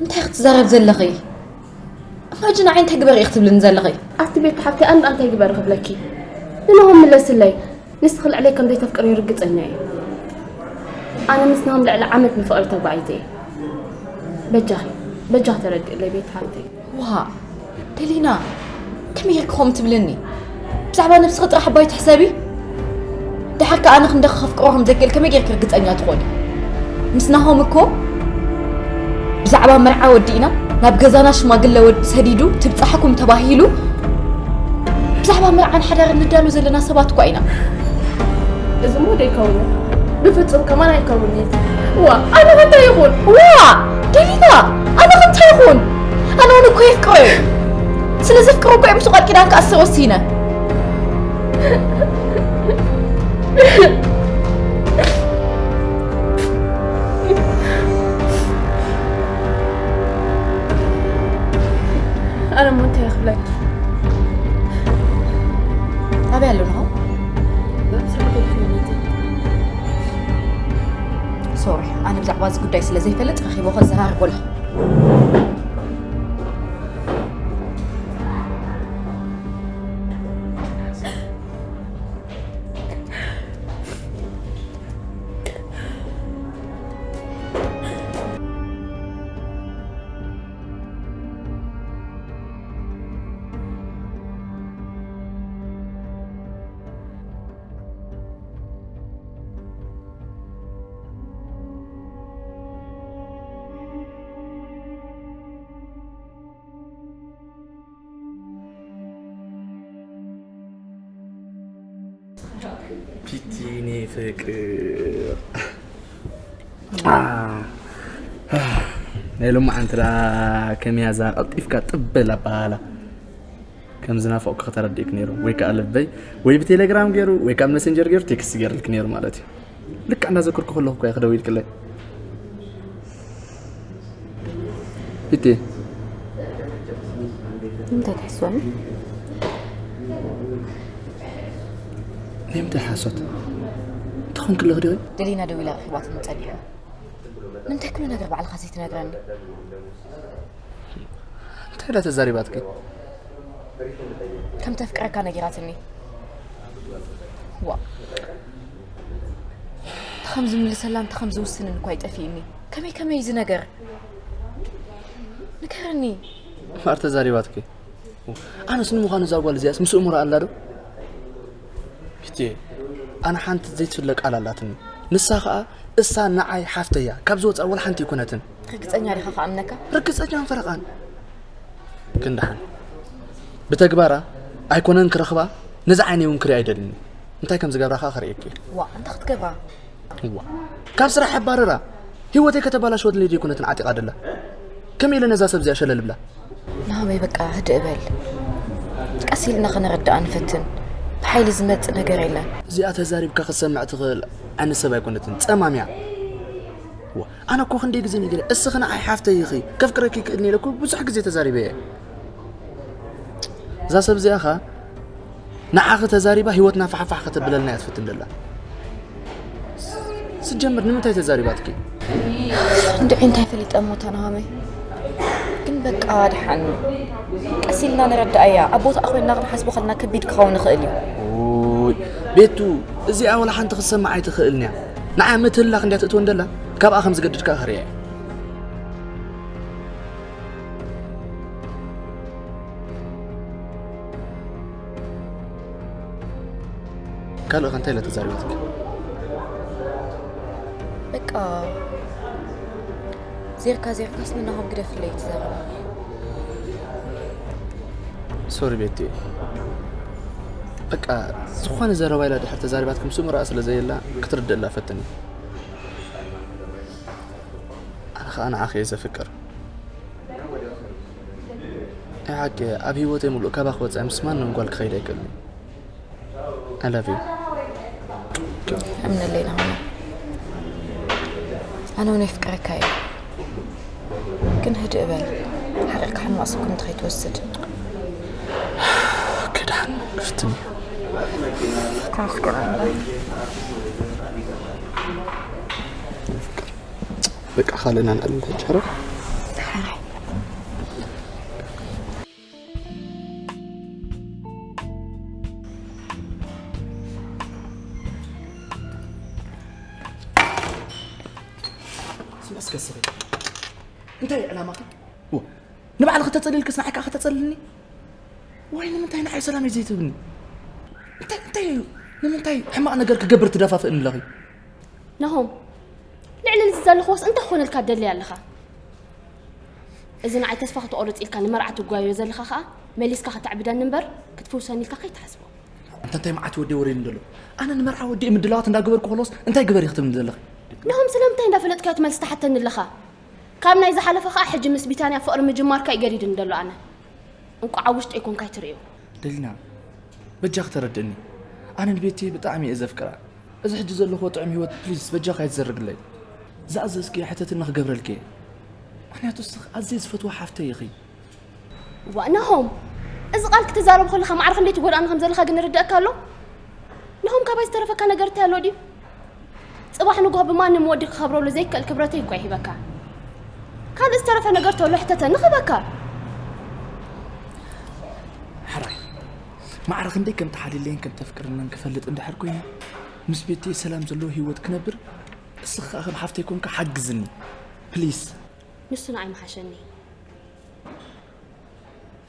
እንታይ ክትዛረብ ዘለኺ? እሞ ሕጂ ንዓይ እንታይ ግበሪ ኢኺ ትብልኒ ዘለኺ? ኣቲ ቤት ሓፍቲ ኣንዳ እንታይ ግበሪ ክብለኪ? ንናሆም ምለስለይ። ንስኺ ልዕለይ ከም ዘይተፍቅሪ ርግጸኛ እየ። ኣነ ምስ ናሆም ልዕሊ ዓመት ብፍቕሪ ተጓዒዘ እየ። በጃኺ፣ በጃኺ ተረድእለይ ቤት ሓፍተይ። ዋ፣ ደሊና፣ ከመይ ጌርኪ ከምኡ ትብልኒ? ብዛዕባ ነብስኺ ጥራሕ እባ ኣይትሕሰቢ። ደሓር ከኣ ኣነ ክንደኺ ከፍቅሮ ከም ዘይክእል ከመይ ጌርኪ ርግጸኛ ትኾኒ? ምስ ናሆም እኮ ብዛዕባ መርዓ ወዲእና ናብ ገዛና ሽማግለ ወድ ሰዲዱ ትብጻሕኩም ተባሂሉ ብዛዕባ መርዓን ሓዳርን ንዳሎ ዘለና ሰባት እኳ ኢና። እዚ እሞ ደይከውን። ብፍጹም ከማን ኣይከውን እዩ። ዋ፣ ኣነ ከ እንታይ ይኹን? ዋ፣ ደሊና፣ ኣነ ከ እንታይ ይኹን? ኣነ እውን እኮ የፍቅሮ እዩ። ስለ ዘፍቅሮ እኮ እዩ ምስኡ ቃል ኪዳን ክኣስር ወሲነ። ኣነ እሞ እንታይ ክብለኪ? ኣበይ ኣሎ ናሆም? ናብ ስራሕ ከይዱ ክመጽእ። ሶሪ፣ ኣነ ብዛዕባ እዚ ጉዳይ ስለ ዘይፈልጥ ረኺቦ ከዘራርቦ ኣለኹ። ፒቲ፣ የኔ ፍቅር። ናይ ሎማዓንቲ ደኣ ከመይ እያ እዛ ቀልጢፍካ ጥብ በል ኣበሃህላ? ከም ዝናፈቕኩ ከተረዲእክ ነይሩ። ወይ ከኣ ልበይ ወይ ብቴሌግራም ገይሩ ወይ ከኣ መሴንጀር ገይሩ ቴክስት ገይርልክ ነይሩ ማለት እዩ። ልክዕ እናዘከርኩ ከለኹ እኮ ኢኺ ደዊልክለይ። ቢቲ። እንታይ ትሕስወኒ? ንምንታይ ሓሶት? ትኾን ክለኽ ዲኺ? ደሊና ደዊላ ረኺባትኒ ጸኒሓ። ንምንታይ ኩሉ ነገር ባዕልኻ ዘይትነግረኒ? እንታይ ኢላ ተዛሪባትኪ? ከም ተፍቅረካ ነጊራትኒ። ዋ። እንተ ከም ዝምልሰላን እንተ ከም ዝውስንን እኳ ይጠፊእኒ። ከመይ ከመይ እዚ ነገር? ንገረኒ። እምበኣር ተዛሪባትኪ። ኣነስ ንምዃኑ እዛ ጓል እዚኣስ ምስ እሙራ ኣላ ዶ? ቢቲ፣ ኣነ ሓንቲ ዘይትፍለ ቃል ኣላትኒ። ንሳ ኸኣ እሳ ንዓይ ሓፍተይ እያ። ካብ ዝወጻ ወላ ሓንቲ ኣይኮነትን። ርግጸኛ ዲኻ ክኣምነካ? ርግጸኛን ፈረቓን። ግን ደሓን። ብተግባራ ኣይኮነን ክረኽባ፣ ነዚ ዓይነይ እውን ክሪኣ ኣይደልን። እንታይ ከም ዝገብራ ኸኣ ክርእየኪ እየ። ዋእ፣ እንታይ ክትገብራ? እዋ። ካብ ስራሕ ኣባረራ። ህይወተይ ከተባላሽወትለይ ደይኮነትን ዓጢቓ ደላ። ከመይ ኢለ ነዛ ሰብ እዚኣ ሸለል ብላ? ናሆመይ በቃ ህድእ በል። ቀስ ኢልና ከነረድኣ ንፈትን። ብሓይሊ ዝመጽእ ነገር የለን። እዚኣ ተዛሪብካ ክትሰምዕ ትኽእል ዓይነት ሰብ ኣይኮነትን። ጸማም እያ። ዋ፣ ኣነ እኮ ክንደይ ግዜ ነጊረ፣ እስኺ ንዓይ ሓፍተይ ኢኺ፣ ከፍቅረኪ ይክእልኒ ኢለ እኮ ብዙሕ ግዜ ተዛሪበ እየ። እዛ ሰብ እዚኣ ኸ ንዓኺ ተዛሪባ ህይወትና ፋሕፋሕ ከተብለልና እያ ትፍትን ደላ። ስጀምር ንምንታይ ተዛሪባትኪ? እንድዒ እንታይ ፈሊጠ እሞ ተናሃመይ። ግን በቃ ድሓን ቀስ ኢልና ንረድኣያ። ኣብ ቦታኣ ኮይንና ክንሓስቦ ከለና ከቢድ ክኸውን ይኽእል እዩ። ኦይ፣ ቤቱ፣ እዚኣ ወላ ሓንቲ ክትሰምዕ ኣይትኽእልን እያ። ንዓ ምትህልላኽ እንድያ ትእትወን ደላ፣ ካብኣ ከም ዝገድድ ከኣ ክርእያ እየ። ካልእ ከ እንታይ ኢላ ተዛሪባትኪ? በቃ ዜርካ ዜርካስ ንናሆም ግደፍለይ ትዛረብ። ሶሪ ቤቲ። በቃ ዝኾነ ዘረባ ኢላ ድሕር ተዛሪባትኪ ምስ እሙራኣ ስለ ዘየላ ክትርድእላ ፈትኒ። ኣነ ኸኣ ንዓኺ እየ ዘፍቅር። ሓቂ ኣብ ህይወተይ ሙሉእ ካባኺ ወፃኢ ምስ ማንም ጓል ክኸይድ ኣይክእልን። I love you። እምነለይ ናሆም፣ ኣነ እውን የፍቅረካ እየ። ግን ህድእ በል፣ ሓቂቕካ ሕማቕ ስጉምቲ ከይትወስድ። ክድሓን ክፍትን ተመስገን። በቃ ካልእና ንዕልል ሕጂ ሕረ ሓራይ ስምዕስ ከስኺ እንታይ እዩ ዕላማኺ? ንባዕልኺ ተጸሊልክስ ንዓይ ከዓ ከተጸልልኒ? ወይ ንምንታይ ንዓይ ሰላም እዩ ዘይትብኒ? እንታይ እንታይ እዩ? ንምንታይ ሕማቕ ነገር ክገብር ትደፋፍእኒ ኣለኺ? ናሆም፣ ልዕሊ እዚ ዘለኽዎስ እንታይ ክኾነልካ ትደሊ ኣለኻ? እዚ ንዓይ ተስፋ ክትቆርጽ ኢልካ ንመርዓ ትጓዮ ዘለኻ ኸኣ መሊስካ ከተዕብደኒ እምበር ክትፍውሰኒ ኢልካ ከይትሓስቦ። እንተ እንታይ መዓት ወዲ ወሬ እንደሎ ኣነ ንመርዓ ወዲ ምድላዋት እንዳገበርኩ ከሎስ እንታይ ግበር ይኽትብኒ ዘለኺ? ናሆም፣ ስለምንታይ እንዳፈለጥካዮ ትመልስ ትሓተኒ ኣለኻ? ካብ ናይ ዝሓለፈ ኸኣ ሕጂ ምስ ቢታንያ ፍቕሪ ምጅማርካ እዩ ገዲድኒ ደሎ ኣነ። እንቋዕ ኣብ ውሽጠይ ኮንካ ኣይትርእዮ። ደሊና በጃ ክተረድእኒ። ኣነ ንቤቲ ብጣዕሚ እየ ዘፍቅራ። እዚ ሕጂ ዘለኹዎ ጥዑም ህይወት ፕሊስ በጃ ካይትዘርግለይ። ዝኣዘዝኪ ሕተትና ክገብረልኪ እየ። ምክንያቱ እስኺ ኣዝየ ዝፈትዋ ሓፍተይ ኢኺ። ዋእ ናሆም፣ እዚ ቃል ክትዛረብ ከለኻ ማዕረ ክንደይ ትጎድኣኒ ከም ዘለኻ ግን ይርደኣካ ኣሎ? ናሆም፣ ካባይ ዝተረፈካ ነገር እንታይ ኣሎ ድዩ? ጽባሕ ንግሆ ብማንም ወዲ ክኸብረሉ ዘይክእል ክብረተይ እኳ ይህበካ። ካልእ ዝተረፈ ነገር ተሎ ሕተተኒ ክህበካ። ሕራይ ማዕረ ክንደይ ከም ተሓልለይን ከም ተፍቅርንን ክፈልጥ እንድሕር ኮይነ ምስ ቤተይ ሰላም ዘለዎ ህይወት ክነብር እስኺ ከዓ ከም ሓፍተይ ኮንካ ሓግዝኒ ፕሊስ። ንሱ ንዓይ ምሓሸኒ።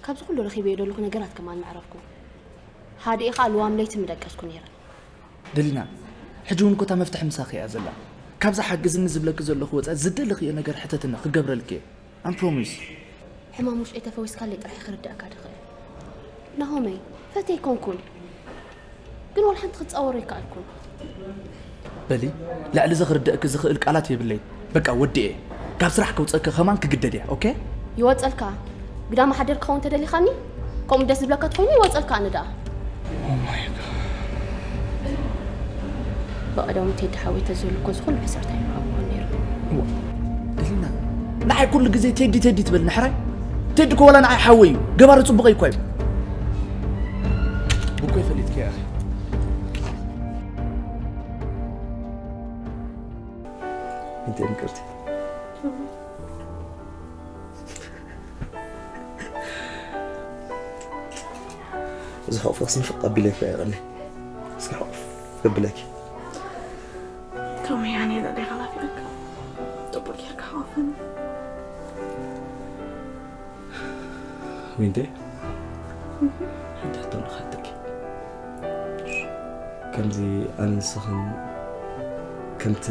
ካብዚ ኩሉ ረኺበዮ ዘለኹ ነገራት ከማን መዕረፍኩ። ሃዲኤ ኸኣ ልዋም ለይቲ ምደቀስኩ ነይረ። ደሊና ሕጂ እውን ኮታ መፍትሒ ምሳኺ እያ ዘላ። ካብዛ ሓግዝኒ ዝብለኪ ዘለኹ ወፃኢ ዝደለኽዮ ነገር ሕተትና ክገብረልኪ እየ። ኣም ፕሮሚስ። ሕማም ውሽጠይ ተፈዊስካለይ ጥራሕ ክርዳእካ ድኽእል። ናሆመይ፣ ፈትየ ኣይኮንኩን። ግን ዋላ ሓንቲ ክጻወሮ ኣይከኣልኩን። በሊ ልዕሊ እዚ ክርደእኪ ዝኽእል ቃላት የብለይ። በቃ ወዲኤ። ካብ ስራሕ ከውፀኪ ከማን ክግደድ እያ። ኦኬ? ይወፀልካ። ግዳም ሓደር ክኸውን ተደሊኻኒ? ከምኡ ደስ ዝብለካ ትኾይኑ ይወፀልካ ኣነ ደኣ። በቐደሙ ቴዲ ሓወይ ተዝህሉ እኮ እዚ ኩሉ ሕሰርት ኣይምሃብኩን ነይሩ። ደሊና ንዓይ ኩሉ ግዜ ቴዲ ቴዲ ትበልኒ ሕራይ? ቴዲ እኮ ዋላ ንዓይ ሓወይ እዩ። ገባሪ ፅቡቕ እኳ እዩ። ብኮይ ፈሊጥኪ እያ። እንተ ምቅርቲ እዚ ሕቑፍኽስ ንፍቕ ኣቢለኪ ኣይቐኒ። እስኪ ሕቑፍ ከብለኪ። ቶሚ፣ ኣነ ደሊኻ ናፊቐካ። ጥቡቅ ጌርካ ሓወፈኒ። ዊንቴ፣ ሓንቲ ሕቶ ንኻትኪ። ከምዚ ኣነ ንስኽን ከምቲ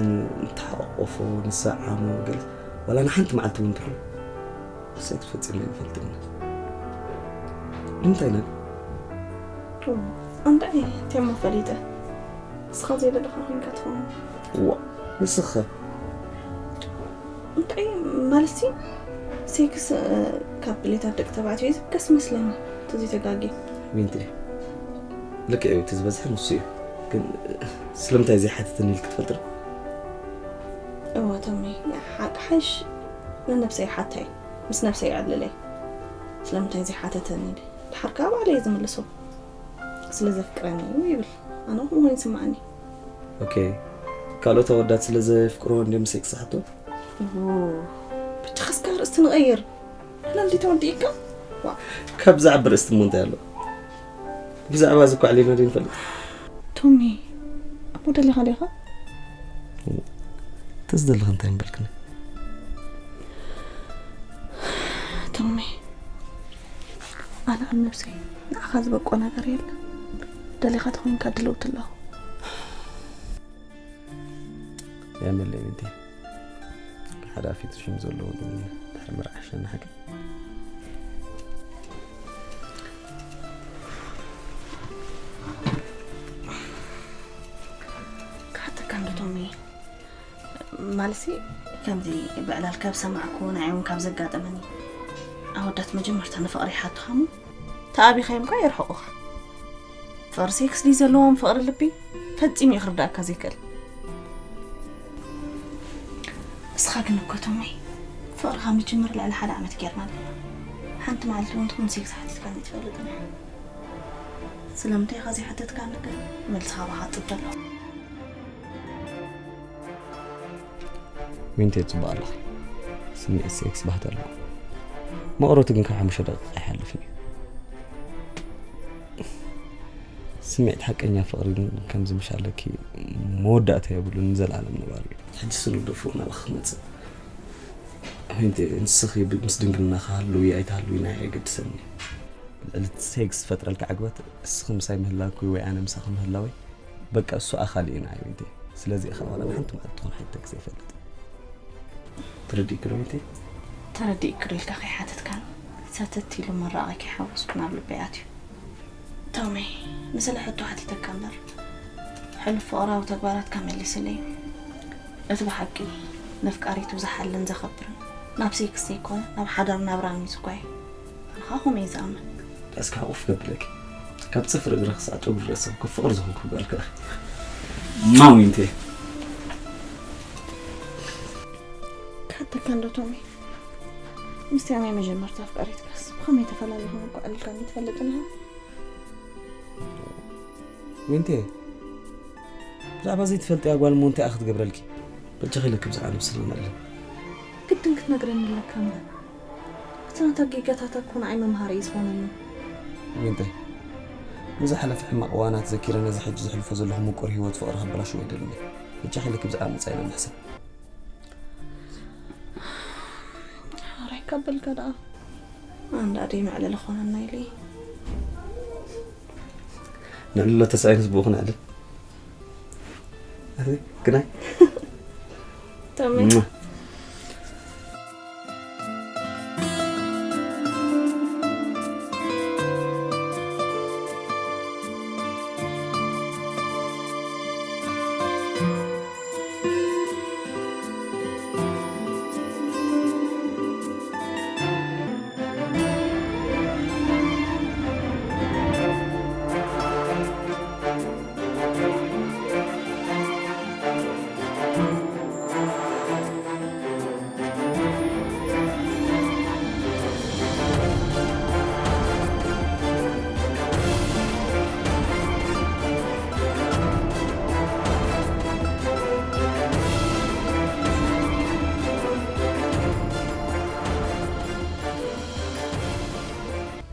ንተሓቆፎ ንሰዓሞ ገለ ዋላ ንሓንቲ መዓልቲ እውን ትኾን ሴክስ ፈጺምና ኣይንፈልጥን። ንምንታይ ኢና ግን? እንታይ ቴሞ ፈሊጠ እስኻ ዘይደለኻ ኮንካ ትኸውን። ዋ ንስኻ እንታይ ማለትሲ ሴክስ ካብ ድሌታት ደቂ ተባዕትዮ እዩ ዝብገስ መስለኒ። ተዘይተጋጌ ዊንቴ፣ ልክዕ እዩ፣ እቲ ዝበዝሐ ንሱ እዩ። ግን ስለምንታይ ዘይሓተተኒ ኢልክ ትፈልጥ ዶ? እዋ ተመይ ሓቂ ሓይሽ ንነብሰይ ሓታይ ምስ ነብሰይ ይዕልለይ። ስለምንታይ ዘይሓተተኒ ኢለ ድሓር ከዓ ባዕለይ እየ ዝምልሶ። ስለ ዘፍቅረኒ እዩ ይብል። ኣነ ከምኡ ኮይኑ ይስምዓኒ። ኦኬ፣ ካልኦት ኣወዳት ስለ ዘፍቅርዎ እንድዮም ሴክስ ዝሓቶ? ብቻ እስከ ርእስቲ ንቐይር። ሕና እንዲ ተወዲእካ? ዋ፣ ካብ ዝዓቢ ርእስቲ እሞ እንታይ ኣሎ? ብዛዕባ እዚ እኮ ኣዕሊልና ዶ ንፈልጥ? ቶሚ፣ እሞ ደሊኻ ዲኻ? ተዝደለኻ እንታይ ምበልክኒ? ቶሚ፣ ኣነ ኣብ ነብሰይ ንዓኻ ዝበቆ ነገር የለን። ደሊኻ ተኾይንካ ድልውቲ ኣለኹ። ያመለይ ብንቴ ሓደ ኣፊቱ ሽም ዘለዎ ግን ድሕሪ መርዓ ሸና ሓቂ ክሓተካ እንዶ ቶሚ፣ ማለትሲ ከምዚ ብዕላል ካብ ሰማዕኩ ንዓይ እውን ካብ ዘጋጠመኒ ኣወዳት መጀመርታ ንፍቕሪ ይሓቱኻ እሞ ተኣቢኻዮም ከኣ የርሕቑኻ። ፍቕሪ ሴክስ ድዩ ዘለዎም ፍቕሪ ልቢ ፈጺሙ እዩ ክርዳእካ ዘይክእል። እስኻ ግን እኮ ቶመይ ፍቕርኻ ምጅምር ልዕሊ ሓደ ዓመት ጌርና ኣለና። ሓንቲ መዓልቲ እውን ትኹን ሴክስ ሓቲትካኒ ትፈልጥን ኢኻ። ስለምንታይ ኢኻ ዘይሓተትካኒ ግን መልስኻ ባኻ ጽበሎ። ዊንቴ ጽቡቕ ኣለኺ። ስምዒት ሴክስ ባህቲ ኣለዎ። መቕረቱ ግን ካብ ሓሙሽተ ደቂቕ ኣይሓልፍን እዩ። ስምዒት ሓቀኛ ፍቕሪ ግን ከምዚ ምሽ ኣለኪ መወዳእታ የብሉን፣ ንዘለኣለም ነባሪ እዩ። ሕጂ ስንብዶ ፉቕ ናባኺ ክመጽእ። ዊንቴ ንስኺ ምስ ድንግልና ክሃልዊ ኣይትሃልዊ ናይ ኣየገድሰኒ። ልዕሊ ሴክስ ዝፈጥረልካ ዕግበት እስኺ ምሳይ ምህላውኪ ወይ ኣነ ምሳኺ ምህላወይ በቃ እሱ ኣኻሊ እዩ ንዓይ ዊንቴ። ስለዚ ኢኻ ዋላ ንሓንቲ መዓልቲ ትኹን ሓቲተኪ ዘይፈልጥ። ተረዲእኪ ዶ ዊንቴ? ተረዲእኪ ዶ ኢልካ ከይሓተትካኒ ሰተት ኢሉ ምርቓይ ከይሓወስኩ ናብ ልበይ ኣትዩ። ቶሚ፣ ንስለ ሕቶ ሓቲተካ እምበር ሕሉፍ ፍቕራዊ ተግባራትካ መሊስለይ። እቲ ብሓቂ ነፍቃሪቱ ዝሓልን ዘኸብርን ናብ ሴክስ ዘይኮነ ናብ ሓዳር ናብራን እዩ ዝጓየ። ኣነ ኸኣ ከምኡ እየ ዝኣምን። እስካ ኡፍ ከብለኪ ካብ ፅፍሪ እግሪ ክሳዕ ጨጉሪ ርእሲ እኮ ፍቅሪ ዝኮንኩ ጓል ከኣ ማዊንቴ ካተካ እንዶ ቶሚ ምስቲ ኣመይ መጀመርታ ኣፍቃሪትካስ ብኸመይ ተፈላለኹም እኮ ኣልካኒ ትፈልጥን ኢኻ ዊንቴ ብዛዕባ ዘይትፈልጥያ ጓል እሞ እንታይ እያ ክትገብረልኪ በጃኺ ኢለኪ ብዛዕባ ነብስና ንዕለም ግድን ክትነግረኒ ኣለካ እምበር እቲ ናታ ጌጋታት እኮ ንዓይ መምሃሪ እዩ ዝኾነኒ ዊንቴ ንዝሓለፈ ሕማቕ እዋናት ዘኪረ ነዚ ሕጂ ዘሕልፎ ዘለኹ ምቁር ህይወት ፍቕሪ ከበላሽዎ ኣይደልን እየ በጃኺ ኢለኪ ብዛዕባ መጻኢና ንሕሰብ ሓራይ ካብ በልካ ደኣ ኣንዳ ደይ መዕለሊ ኾነና ኢለ ንዕልሎ ተሳኢኑስ ብኡ ክነዕልል ግናይ ተመይ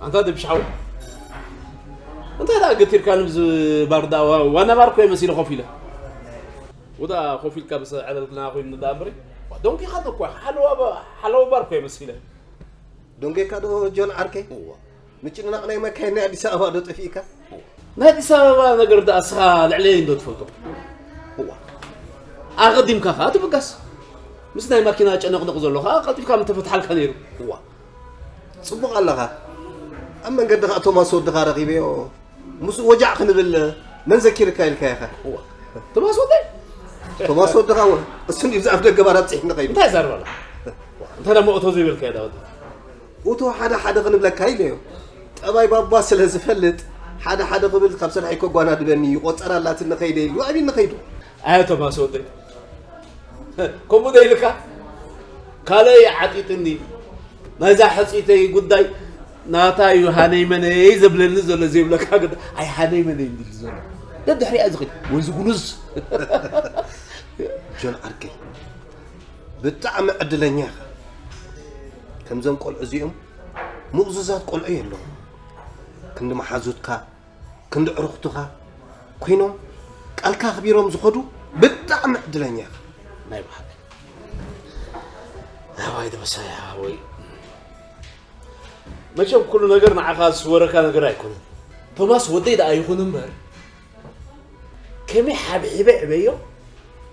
ኣንታ ደብሽ ሓው እንታይ ደኣ ገቲርካ ንብዚ ባር ደኣ ዋና ባር ኮየ መሲለ ኮፍ ኢለ ውዳ ኮፍ ኢልካ ምስ ዕለልክና ኮይኑ ደኣ እምበሪ ዶንኪኻ እኮ ሓለዋ ሓለዋ ባር ኮየ መሲለ ዶንጌካ ዶ ጆን ዓርከይ ምጭንናቕ ናይ መካይን ናይ ኣዲስ ኣበባ ዶ ጠፊእካ ናይ ኣዲስ ኣበባ ነገር ደኣ እስኻ ልዕለይ እንዶ ትፈልጦ እዋ ኣቐዲምካ ኸዓ ትብጋስ ምስ ናይ ማኪና ጨነቕነቕ ዘሎ ኸዓ ቀልጢፍካ ምተፈትሓልካ ነይሩ እዋ ጽቡቕ ኣለኻ ኣብ መንገዲ ኸዓ ቶማስ ወድኻ ረኺበዮ ምስኡ ወጃዕ ክንብል መን ዘኪርካ ኢልካ ኢኻ እዋ ቶማስ ወደይ ቶማስ ወድኻ እውን እሱ እንዲዩ ብዛዕፍ ደገ ባር ኣብፂሕኒ ኸይዱ እንታይ ዛርባና እንታይ ደሞ እቶ ዘይበልካዮ ዳወዲ እቶ ሓደ ሓደ ክንብለካ ኢለዮ ጠባይ ባባ ስለ ዝፈልጥ ሓደ ሓደ ክብል ካብ ስርሐይ ከጓናድበኒ እዩ ቆፀራ ኣላትኒ ከይደ ኢሉ ኣቢኒ ከይዱ ኣየ ቶማስ ወደይ ከምኡ ዶ ኢልካ ካልእ ይዓጢጥኒ ናይዛ ሕፂተይ ጉዳይ ናታ እዩ ሃነይ መነይ ዘብለኒ ዘሎ ዘይብለካ ግዳ ኣይ ሃነይ መነይ እንዲሉ ዘሎ ደድሕሪኣ ዝኽድ ወይ ዝጉኑዝ ጆን ዓርከይ ብጣዕሚ ዕድለኛ ኢኻ ከምዞም ቆልዑ እዚኦም ምእዙዛት ቆልዑ የለዉ ክንዲ መሓዙትካ ክንዲ ዕሩኽትኻ ኮይኖም ቃልካ ኣኽቢሮም ዝኸዱ ብጣዕሚ ዕድለኛ ኢኻ ናይ ብሓቂ ኣባይ ደበሳይ ሓወይ መቸም ኩሉ ነገር ንዓኻ ዝስወረካ ነገር ኣይኮነን ቶማስ ወደይ ደኣ ይኹን እምበር ከመይ ሓብሒበ ዕበዮ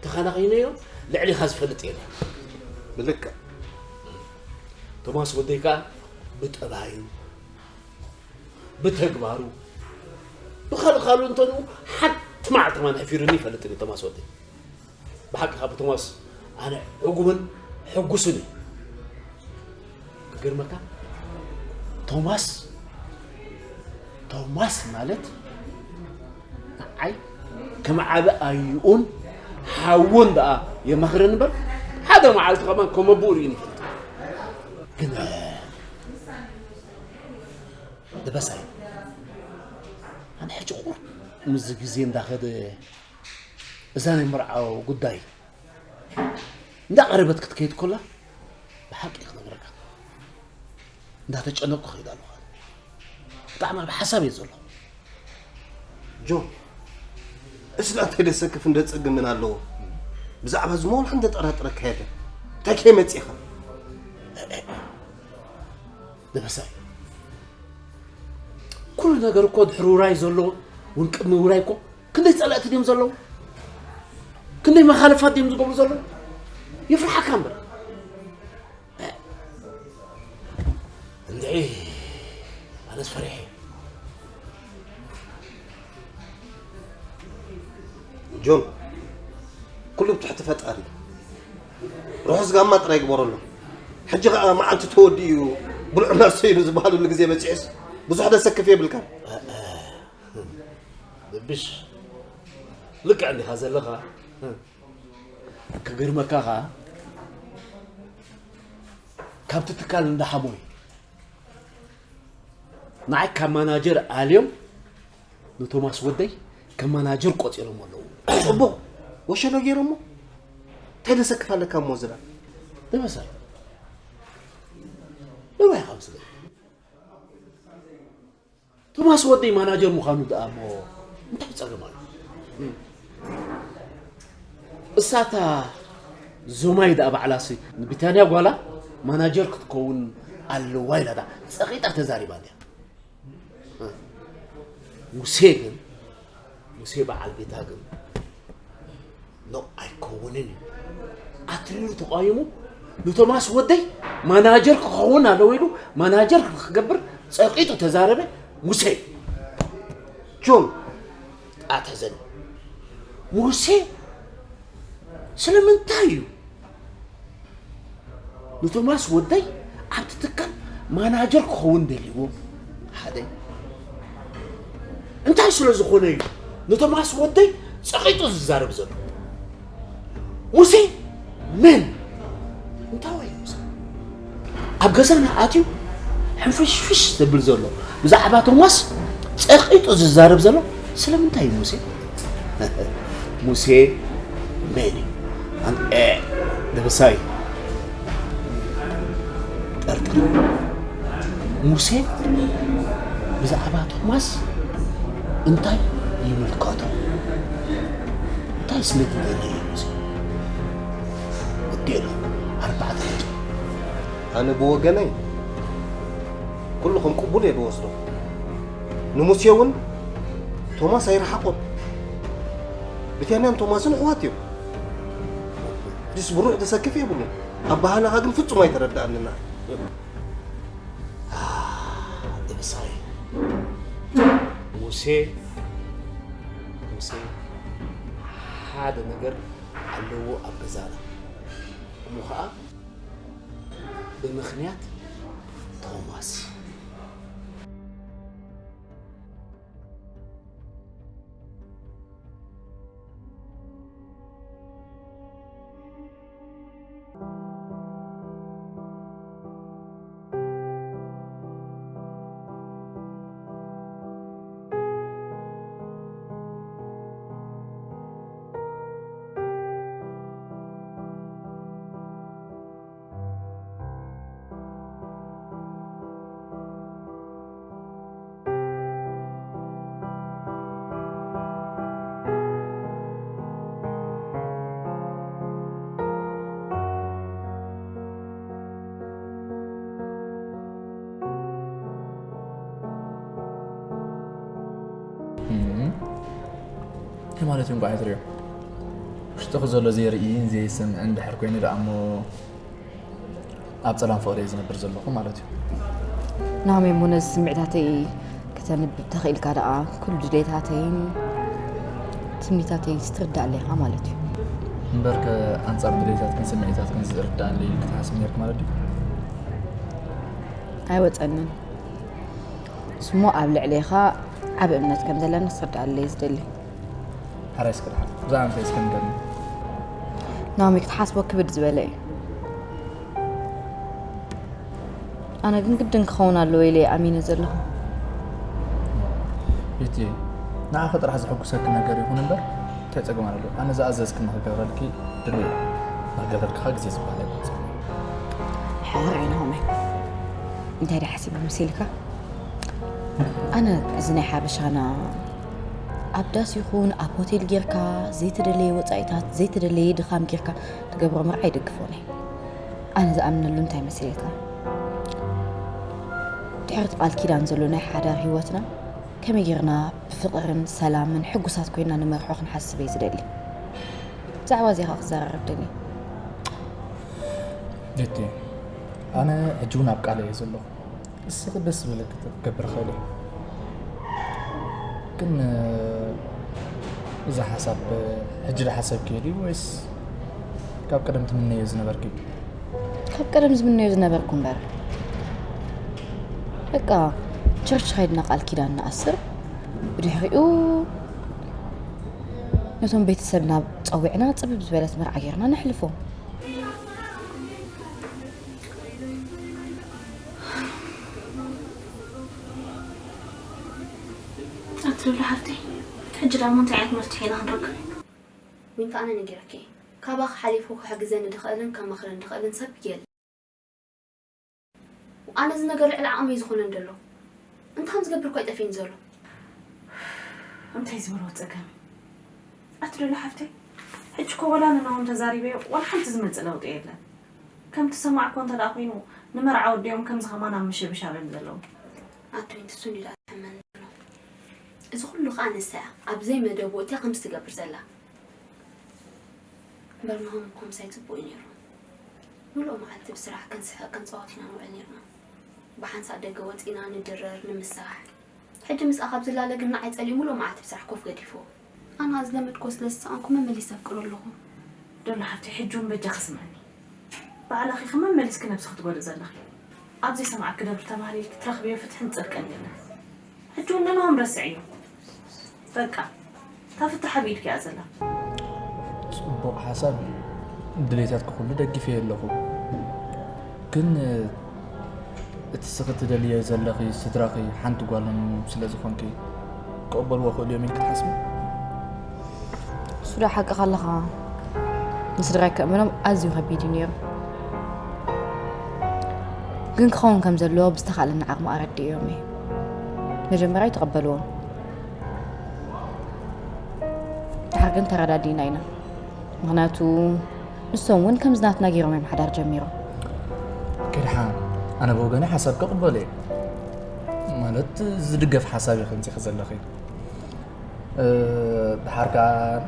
ተኸናኺነዮ ልዕሊኻ ዝፈልጥ የለ ብልክዕ ቶማስ ወደይ ከኣ ብጠባዩ ብተግባሩ ብኻልእ ካልኡ እንተንኡ ሓንቲ መዓልቲ ከማን ሕፊሩኒ ይፈልጥን እዩ ቶማስ ወደይ ብሓቂ ካብ ቶማስ ኣነ ዕጉብን ሕጉስን እዩ ክገርመካ ቶማስ ቶማስ ማለት ንዓይ ከም ዓቢ ኣዩኡን ሓውን ደኣ የማኽረን እምበር ሓደ መዓልቲ ከማን ከም ኣቦኡ ርእዩኒ ይፈልጥ። ግን ደበሳይ ኣነ ሕጂ ቁሩብ ምስዚ ግዜ እንዳኸደ እዛ ናይ መርዓዊ ጉዳይ እንዳቐረበት ክትከይድ ኮላ ብሓቂ ክነግረካ እንዳተጨነቅኩ ከይድ ኣለኹ። ብጣዕሚ ኣብ ሓሳብ እየ ዘለኹ። ጆ፣ እስላ እንታይ ደሰክፍ እንደጸግምን ኣለዎ። ብዛዕባ ዝመወል እንደጠራጥረካ የለ። እንታይ ከይመጽእኻ? ደበሳይ ኩሉ ነገር እኮ ድሕሪ ውራይ ዘሎ እውን ቅድሚ ውራይ እኮ ክንደይ ጸላእቲ ድዮም ዘለዉ? ክንደይ መኻልፋት ድዮም ዝገብሩ ዘለዉ? ይፍርሓካ እምበር። እንድዒ ኣነስ ፈሪሐ። ጆን፣ ኩሉ ብትሕቲ ፈጣሪ። ርሑስ ጋማ ጥራይ ግበረሎም። ሕጂ ኸኣ መዓልቲ ተወዲኡ ብልዑ ናሰይዱ ዝበሃለሉ ግዜ በጺሑስ ብዙሕ ደሰክፍ የብልካን። ብብሽ ልክዕ እንዲኻ ዘለኻ። ክግርመካ ኸኣ ካብቲ ትካል እንዳሓሞይ ንዓይ ካብ ማናጀር ኣልዮም ንቶማስ ወደይ ከም ማናጀር ቆጺሮም ኣለዉ። ጽቡቕ ወሸሎ ገይሮሞ እንታይ ደሰክፍ ኣለካ እሞ ዝላ ደበሳይ ንባይ ካብ ስለ ቶማስ ወደይ ማናጀር ምዃኑ ደኣ እሞ እንታይ ጸገም ኣሎ? እሳታ ዞማይ ደኣ ባዕላሲ ንቢታንያ ጓላ ማናጀር ክትከውን ኣለዋ ኢላ ደኣ ጸቒጣ ተዛሪባ እንድያ። ሙሴ ግን ሙሴ በዓል ቤታ ግን ኖ ኣይከውንን እዩ ኣትሪሩ ተቋይሙ ንቶማስ ወደይ ማናጀር ክኸውን ኣለዎ ኢሉ ማናጀር ክገብር ጸቂጡ ተዛረበ ሙሴ ጆን ኣትሕዘኒ ሙሴ ስለምንታይ እዩ ንቶማስ ወደይ ኣብቲ ትካል ማናጀር ክኸውን ደልዎ ሓደ እንታይ ስለ ዝኾነ እዩ ንቶማስ ወደይ ጸቂጡ ዝዛረብ ዘሎ ሙሴ መን እንታይ እዩ ሙሴ ኣብ ገዛና ኣትዩ ሕንፍሽፍሽ ዘብል ዘሎ ብዛዕባ ቶማስ ጸቂጡ ዝዛረብ ዘሎ ስለምንታይ እዩ ሙሴ ሙሴ መን እዩ ኣንኤ ደበሳይ ጠርጥር ሙሴ ብዛዕባ ቶማስ እንታይ ይምልከቶ እንታይ ስለ ትደሊ እዩ ሙሴ ወዲሉ ኣርባዕተ ነጥቢ ኣነ ብወገነይ ኩሉ ከም ቅቡል እየ ዝወስዶ ንሙሴ እውን ቶማስ ኣይረሓቆን ብቴንያን ቶማስን ኣሕዋት እዮም ድስ ብሩዕ ተሰክፍ የብሉን ኣባህላኻ ግን ፍጹም ኣይተረዳእንና ደበሳይ ሙሴ ሙሴ ሓደ ነገር ኣለዎ ኣብ ገዛና እሞ ከዓ ብምኽንያት ቶማስ ማለት እዩ እንቋዕ ትሪኦ ውሽጥኹ ዘሎ ዘይርኢ ዘይሰምዕ እንድሕር ኮይኑ ደኣ እሞ ኣብ ጸላም ፍቕሪ እየ ዝነብር ዘለኹ ማለት እዩ። ናሆም እሞ ነዚ ስምዒታተይ ከተንብብ ተኽኢልካ ደኣ ኩሉ ድሌታተይን ትምኒታተይን ስትርዳእ ኣለኻ ማለት እዩ። እምበርከ ኣንጻር ድሌታትክን ስምዒታትክን ዝርዳእ ኣለ ኢልክ ትሓስብ ነርክ ማለት ድዩ? ኣይወጸንን። ስሞ ኣብ ልዕሌኻ ዓቢ እምነት ከም ዘለኒ ክትርድኣለይ ዝደሊ። ሓራይ እስኪ ድሓር ብዛዕባ እንታይ እስከ ንገርኒ። ናሚ ክትሓስቦ ክብድ ዝበለ እዩ። ኣነ ግን ግድን ክኸውን ኣለዎ ኢለ ኣሚነ ዘለኹ። ቤቲ፣ ንዓኺ ጥራሕ ዘሐጉሰኪ ነገር ይኹን እምበር እንታይ ጸገም ኣለዎ? ኣነ ዝኣዘዝክኒ ክገብረልኪ ድሉው እየ። ንክገብረልኪ ከዓ ግዜ ዝበሃል ኣይቆጽርን። ሕራይ ናሚ፣ እንታይ ዳ ሓሲበ መሲልካ? ኣነ እዚ ናይ ሓበሻና ኣብ ዳስ ይኹን ኣብ ሆቴል ጌርካ ዘይተደለየ ወፃኢታት ዘይተደለየ ድኻም ጌርካ ትገብሮ መርዓ ኣይደግፎን እየ። ኣነ ዝኣምነሉ እንታይ መሲልካ? ድሕሪ እቲ ቃል ኪዳን ዘሎ ናይ ሓዳር ህይወትና ከመይ ጌርና ብፍቕርን ሰላምን ሕጉሳት ኮይና ንመርሖ ክንሓስብ እየ ዝደሊ። ብዛዕባ እዚኣ ክዘራረብ ደሊ። ቤቲ፣ ኣነ ሕጂ እውን ኣብ ቃል እየ ዘለኹ። እስኺ ደስ ዝበለኪ ክገብር እኽእል እየ። ግን እዚ ሓሳብ ሕጂ ዝሓሰብክዮ ድዩ ወይስ ካብ ቀደም ትምነዮ ዝነበርኪ? ካብ ቀደም ዝምነዮ ዝነበርኩ እምበር። በቃ ቸርች ኸይድና ቃል ኪዳን ንኣስር፣ ብድሕሪኡ ነቶም ቤተሰብና ጸዊዕና ጽብብ ዝበለት መርዓ ጌርና ነሕልፎ። ኣትልሉ ሓፍተይ፣ ሕጂ ደሞ እንታይ ዓይነት መፍትሒ ኢና ክንረክብ? ዊንታ፣ ኣነ ነጊረኪ፣ ካባኺ ሓሊፉ ክሕግዘኒ ድኽእልን ከማኽረኒ ድኽእልን ሰብ የለን። ኣነ እዚ ነገር ልዕሊ ዓቕመይ ዝኾነ እንደሎ እንታይ ከም ዝገብር እኳ ይጠፍእኒ ዘሎ። እንታይ ዝበልዎ ጸገም? ኣትልሉ ሓፍተይ፣ ሕጂ እኮ ወላ ንናሆም ተዛሪበዮ ዋላ ሓንቲ ዝመጽእ ለውጢ የለን። ከምቲ ሰማዕኮ እንተ ደኣ ኮይኑ ንመርዓ ወዲኦም ከምዚ ከማን ኣብ ምሽብሻብ እዮም ዘለዉ። ኣቶ ዊንታ፣ እሱ እንድዩ ደኣ ዝሕመኒ ዘሎ። እዚ ኩሉ ከኣ ንሳ እያ ኣብ ዘይመደቡ እትያ ከምዚ ትገብር ዘላ። እምበር ናሆም እኮ ምሳይ ጽቡቕ እዩ ነይሩ። ምሉእ መዓልቲ ብስራሕ ከንስሕቕ ከንጻወት ኢና ንውዕል ነይርና። ብሓንሳእ ደገ ወጺእና ንድረር ንምሳሕ። ሕጂ ምስኣ ካብ ዝላለ ግን ንዓይ ጸሊኡ ምሉእ መዓልቲ ብስራሕ ኮፍ ገዲፍዎ። ኣነ ዝለመድክዎ ስለ ዝሰኣንኩ መመሊሰ ኣፍቅሮ ኣለኹ። ዶላ ሓፍተይ፣ ሕጂ እውን በጃኺ ስምዕኒ። ባዕልኺ ኢኺ መመሊስኪ ነብስኺ ትጎድኢ ዘለኺ። ኣብ ዘይሰማዕኪ ደብሪ ተማህሊልኪ ትረኽብዮ ፍትሕን ጽድቅን የለን። ሕጂ እውን ንንሆም ረስዕዮ። በቃ እታ ፍታሕ ኣብ ኢድኪ እያ ዘላ። ጽቡቕ ሓሳብ እዩ። ድሌታትኪ ኩሉ ደጊፈዮ ኣለኹ። ግን እቲ እስኺ ትደልዮ ዘለኺ ስድራኺ ሓንቲ ጓሎም ስለ ዝኾንኪ ክቕበልዎ ክእሉ እዮም ኢልኪ ትሓስቢ? እሱ ዶ ሓቅኻ ኣለኻ? ንስድራይ ከእምኖም ኣዝዩ ከቢድ እዩ ነይሩ። ግን ክኸውን ከም ዘለዎ ብዝተኻእለኒ ዓቕሚ ኣረዲእዮም እየ። መጀመርያ ኣይተቐበልዎም። ድሓር ግን ተረዳዲእና ኢና። ምኽንያቱ ንሶም እውን ከምዚ ናትና ገይሮም እዮም ሓዳር ጀሚሮም። ከድሓ ኣነ ብወገነ ሓሳብ ክቕበሎ እየ። ማለት ዝድገፍ ሓሳብ እዩ ከምፂኺ ዘለኺ። ድሓር ከዓ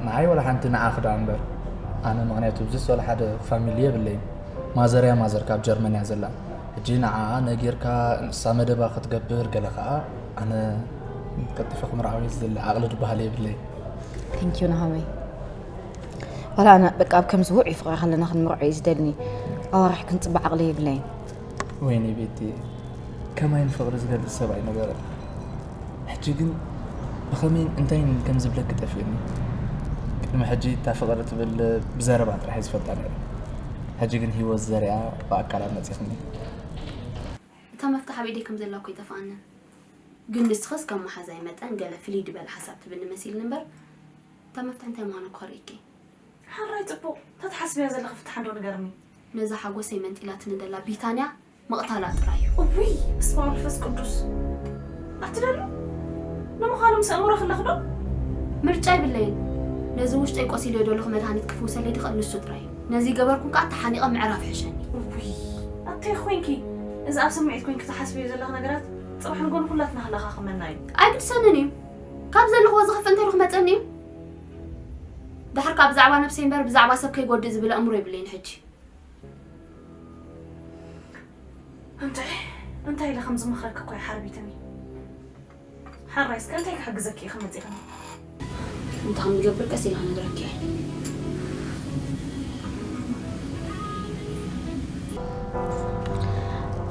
ንዓይ ወላ ሓንቲ ንዓኺ ደኣ እምበር ኣነ ምኽንያቱ ብዙስ ወላ ሓደ ፋሚሊ የብለይን። ማዘር እያ ማዘር ካብ ጀርመን እያ ዘላ። ሕጂ ንዓኣ ነጊርካ ንሳ መደባ ክትገብር ገለ ከዓ ኣነ ቀልጢፈ ክምርዓው እየ ዝደሊ። ዓቕሊ ድበሃል የብለይን። ቴንኪዩ ናሃመይ። ዋላ ኣነ በቃ ኣብ ከምዚ ውዑይ ፍቕሪ ከለና ክንምርዖ እዩ ዝደልኒ። ኣዋርሕ ክንጽበ ዓቕሊ የብለይን። ወይኒ ቤቲ ከማይ ንፍቕሪ ዝገልጽ ሰብ ኣይነበረን። ሕጂ ግን ብኸመይን እንታይን ከም ዝብለኪ ጠፊእኒ። ቅድሚ ሕጂ እታ ፍቕሪ ትብል ብዘረባ ጥራሕ እየ ዝፈልጣ ነይረ። ሕጂ ግን ህይወት ዘሪኣ ብኣካላ መጺኽኒ። እታ መፍትሕ ኣብ ኢደይ ከም ዘላ እኮ ኣይጠፍኣንን። ግን ንስኽስ ከም መሓዛይ መጠን ገለ ፍልይ ዝበለ ሓሳብ ትብኒ መሲልኒ እምበር እታ መፍትሕ እንታይ ምዃና እኮ ኣርእየኪ። ሓራይ ጽቡቕ፣ እታ ትሓስብያ ዘለኺ ፍታሕ እንዶ ንገርኒ። ነዛ ሓጎሰይ መንጢላትኒ ደላ ቢታንያ ምቕታላ ጥራይ እዩ። እውይ፣ በስመ ኣብ መንፈስ ቅዱስ። ኣቲ ደሎ ንምዃኑ ምስ ኣእምሮ ክለኽ ዶ? ምርጫ የብለይን። ነዚ ውሽጠይ ቆሲለዮ ደለኹ መድሃኒት ክፍውሰለይ ድኽእል ንሱ ጥራይ እዩ። ነዚ ገበርኩን ከኣ ተሓኒቐ ምዕራፍ ይሕሸኒ። እውይ፣ ኣተይ ኮይንኪ፣ እዚ ኣብ ስምዒት ኮይንኪ ትሓስብዮ ዘለኺ ነገራት ጽባሕ ንጎኒ ኩላትና ክለኻኽመና እዩ። ኣይግድሰንን እዩ። ካብ ዘለኽዎ ዝኸፍእ እንታይ ዶ ክመጸኒ እዩ? ድሓር ከኣ ብዛዕባ ነብሰይ እምበር ብዛዕባ ሰብ ከይጎድእ ዝብል ኣእምሮ የብለይን ሕጂ። እንታይ እንታይ ኢለ ከም ዝመኽረኪ እኮ እዩ ሓርቢትኒ። ሓራይ እስከ እንታይ ክሕግዘኪ ኢኺ መፂኽኒ? እንታይ ከም ዝገብር ቀስ ኢለ ክነግረኪ እየ።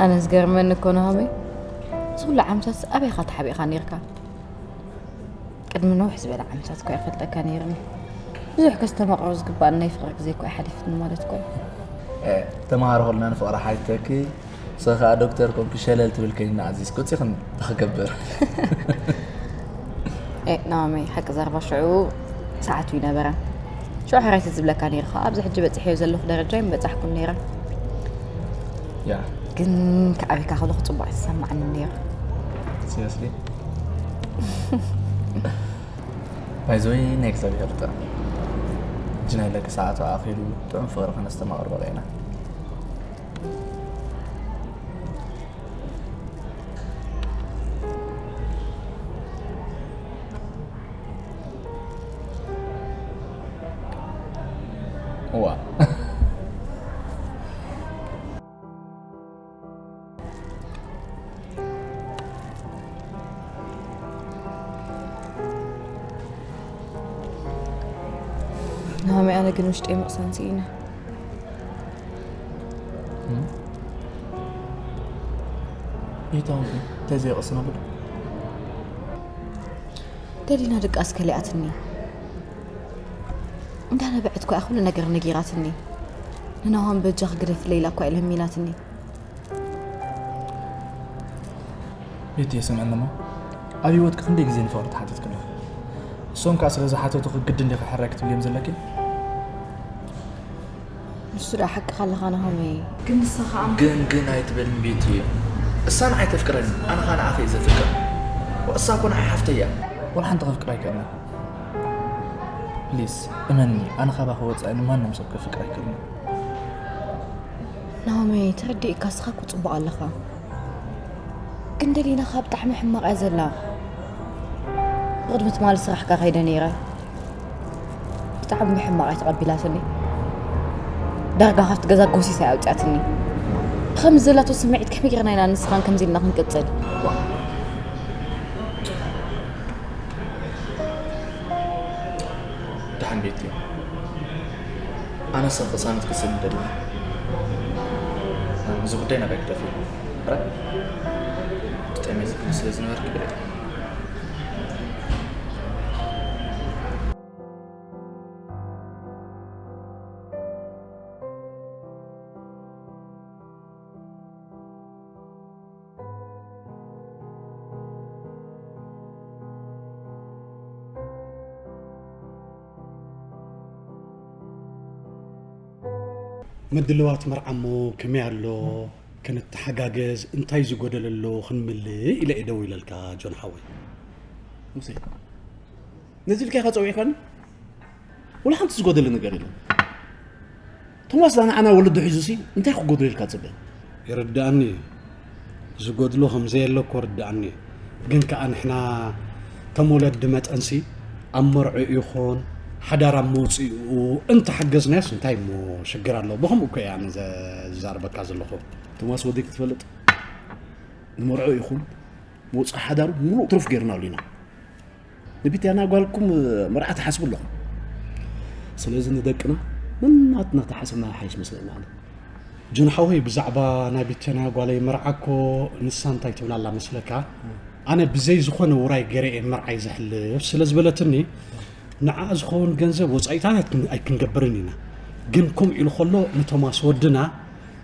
ኣነ ዝገርመኒ እኮ ናሆመይ፣ ኩሉ ዓመታት ኣበይኻ ተሓቢእካ ነይርካ? ቅድሚ ነዊሕ ዝበለ ዓመታት እኮ ይፈልጠካ ነይርኒ። ብዙሕ ከስተማቕሮ ዝግባእ ናይ ፍቕሪ ግዜ እኮ ኣይሓሊፍኒ ማለት እኮ እዩ። እ፣ ተምሃሮ ከለና ንፍቕሪ ሓቲተኪ፣ ንስኺ ከኣ ዶክተር ኮንኪ ሸለል ትብል ከይንና ኣዚዝኪ፣ ወጺኽን እንታይ ክገብር? ኤ፣ ናኦሚ፣ ሓቂ ዘረባ ሽዑ ሰዓቱ ይነበረ። ሽዑ ሕራይ ተዝብለካ ነይሩ ኸኣ፣ ኣብዚ ሕጂ በጺሐዮ ዘለኹ ደረጃ ኣይምበጻሕኩን ነይረ። ያ። ግን ከኣቢካ ከለኹ ጽቡቕ ኣይተሰማዓንን ነይሩ። ሲሪየስሊ? ባይ ዘ ወይ፣ ናይ እግዚኣብሄር ጥዑም። ሕጂ ናይ ለኪ ሰዓቱ ኣኺሉ፣ ጥዑም ፍቕሪ ከነስተማቕር በቒዕና። እዋ። ናሆሚ፣ ኣነ ግን ውሽጠይ ምቕሳን ስኢነ። እም? ይታወቂ፣ እንታይ ዘይቕስን ኣሎ? ደሊና ድቃስ ከሊኣትኒ። እንዳነበዐት እኮ እያ ኩሉ ነገር ነጊራትኒ። ንናሆም በጃኺ ግደፍለይ ኢላ እኮ እያ ለሚናትኒ። ቤቲ፣ ስምዕኒ እሞ፣ ኣብ ህይወትኪ ክንደይ ግዜ ንፍቕሪ ትሓትት ከለኺ? እሶም ከኣ ስለ ዝሓተቱኺ ግድን ዲኺ ሕራይ ክትብልዮም ዘለኪ? ንሱ ደኣ ሓቅኻ ኣለኻ ናሆመይ። ግን ንሳ ኸኣ ግን፣ ግን ኣይትበልኒ ቤቲ። እሳ ንዓይ ተፍቅረኒ፣ ኣነ ኸኣ ንዓኺ እየ ዘፍቅር። ወእሳ እኮ ንዓይ ሓፍተይ እያ። ወላ ሓንቲ ከፍቅራ ኣይክእልን። ፕሊስ፣ እመኒ፣ ኣነ ካባኺ ወጻኢ ንማንም ሰብ ከፍቅር ኣይክእልን። ናሆመይ፣ ተረዲእካ፣ ንስኻ እኮ ጽቡቕ ኣለኻ። ግን ደሊና ኸኣ ብጣዕሚ ሕማቕ እያ ዘላ። ብቕድሚ ትማሊ ስራሕካ ከይደ ነይረ። ብጣዕሚ ብሕማቕ እያ ተቐቢላትኒ። ዳርጋ ካብቲ ገዛ ጎሲሳ እያ ኣውጽኣትኒ። ብኸምዚ ዘላቶ ስምዒት ከመይ ጌርና ኢና ንስኻን ከምዚ ኢልና ክንቅጽል? ደሓን ቤቲ፣ ኣነስ ቅሳነት ክስእን ደሊ። እዚ ጉዳይ ናባይ ክደፍ እዩ። ረ-፣ ብጣዕሚ ዝብል ስለ ዝነበርክ ብለ። ምድልዋት መርዓ እሞ ከመይ ኣሎ? ክንተሓጋገዝ፣ እንታይ ዝጎደለ ኣሎ ክንምልእ ኢለ እየ ደው ኢለልካ ጆን ሓወይ። ሙሴ፣ ነዚ ኢልካ ኢኻ ጸዊዕካኒ? ወላ ሓንቲ ዝጎደለ ነገር የለን። ቶማስ ዳ ንዓና ወለዱ ሒዙሲ እንታይ ክጎድሎ ኢልካ ትጽበ? ይርድኣኒ እዩ። ዝጎድሎ ከም ዘየለ እኮ ርድኣኒ እዩ። ግን ከኣ ንሕና ከም ወለዲ መጠንሲ ኣብ መርዑ ይኹን ሓዳር ኣብ መውጽኢኡ እንተሓገዝናዮስ እንታይ እሞ ሽግር ኣለዎ? ብኸምኡ እኮ እየ ኣነ ዘ-፣ ዝዛረበካ ዘለኹ። ቶማስ ወደይ ክትፈልጥ ንመርዑ ይኹን መውጽኢ ሓዳሩ ምሉእ ትሩፍ ጌርናሉ ኢና። ንቢትያና ጓልኩም መርዓ ትሓስቡ ኣለኹም። ስለዚ ንደቅና ነናትና ተሓሰብና ይሓይሽ መስለኒ ኣነ። ጆን ሓወይ፣ ብዛዕባ ናይ ቢትያና ጓለይ መርዓ እኮ ንሳ እንታይ ትብል ኣላ መስለካ? ኣነ ብዘይ ዝኾነ ውራይ ገይረ እየ መርዓይ ዘሕልፍ ስለ ዝበለትኒ፣ ንዓኣ ዝኸውን ገንዘብ ወጻኢታት ኣይክን-፣ ኣይክንገብርን ኢና። ግን ከምኡ ኢሉ ከሎ ንቶማስ ወድና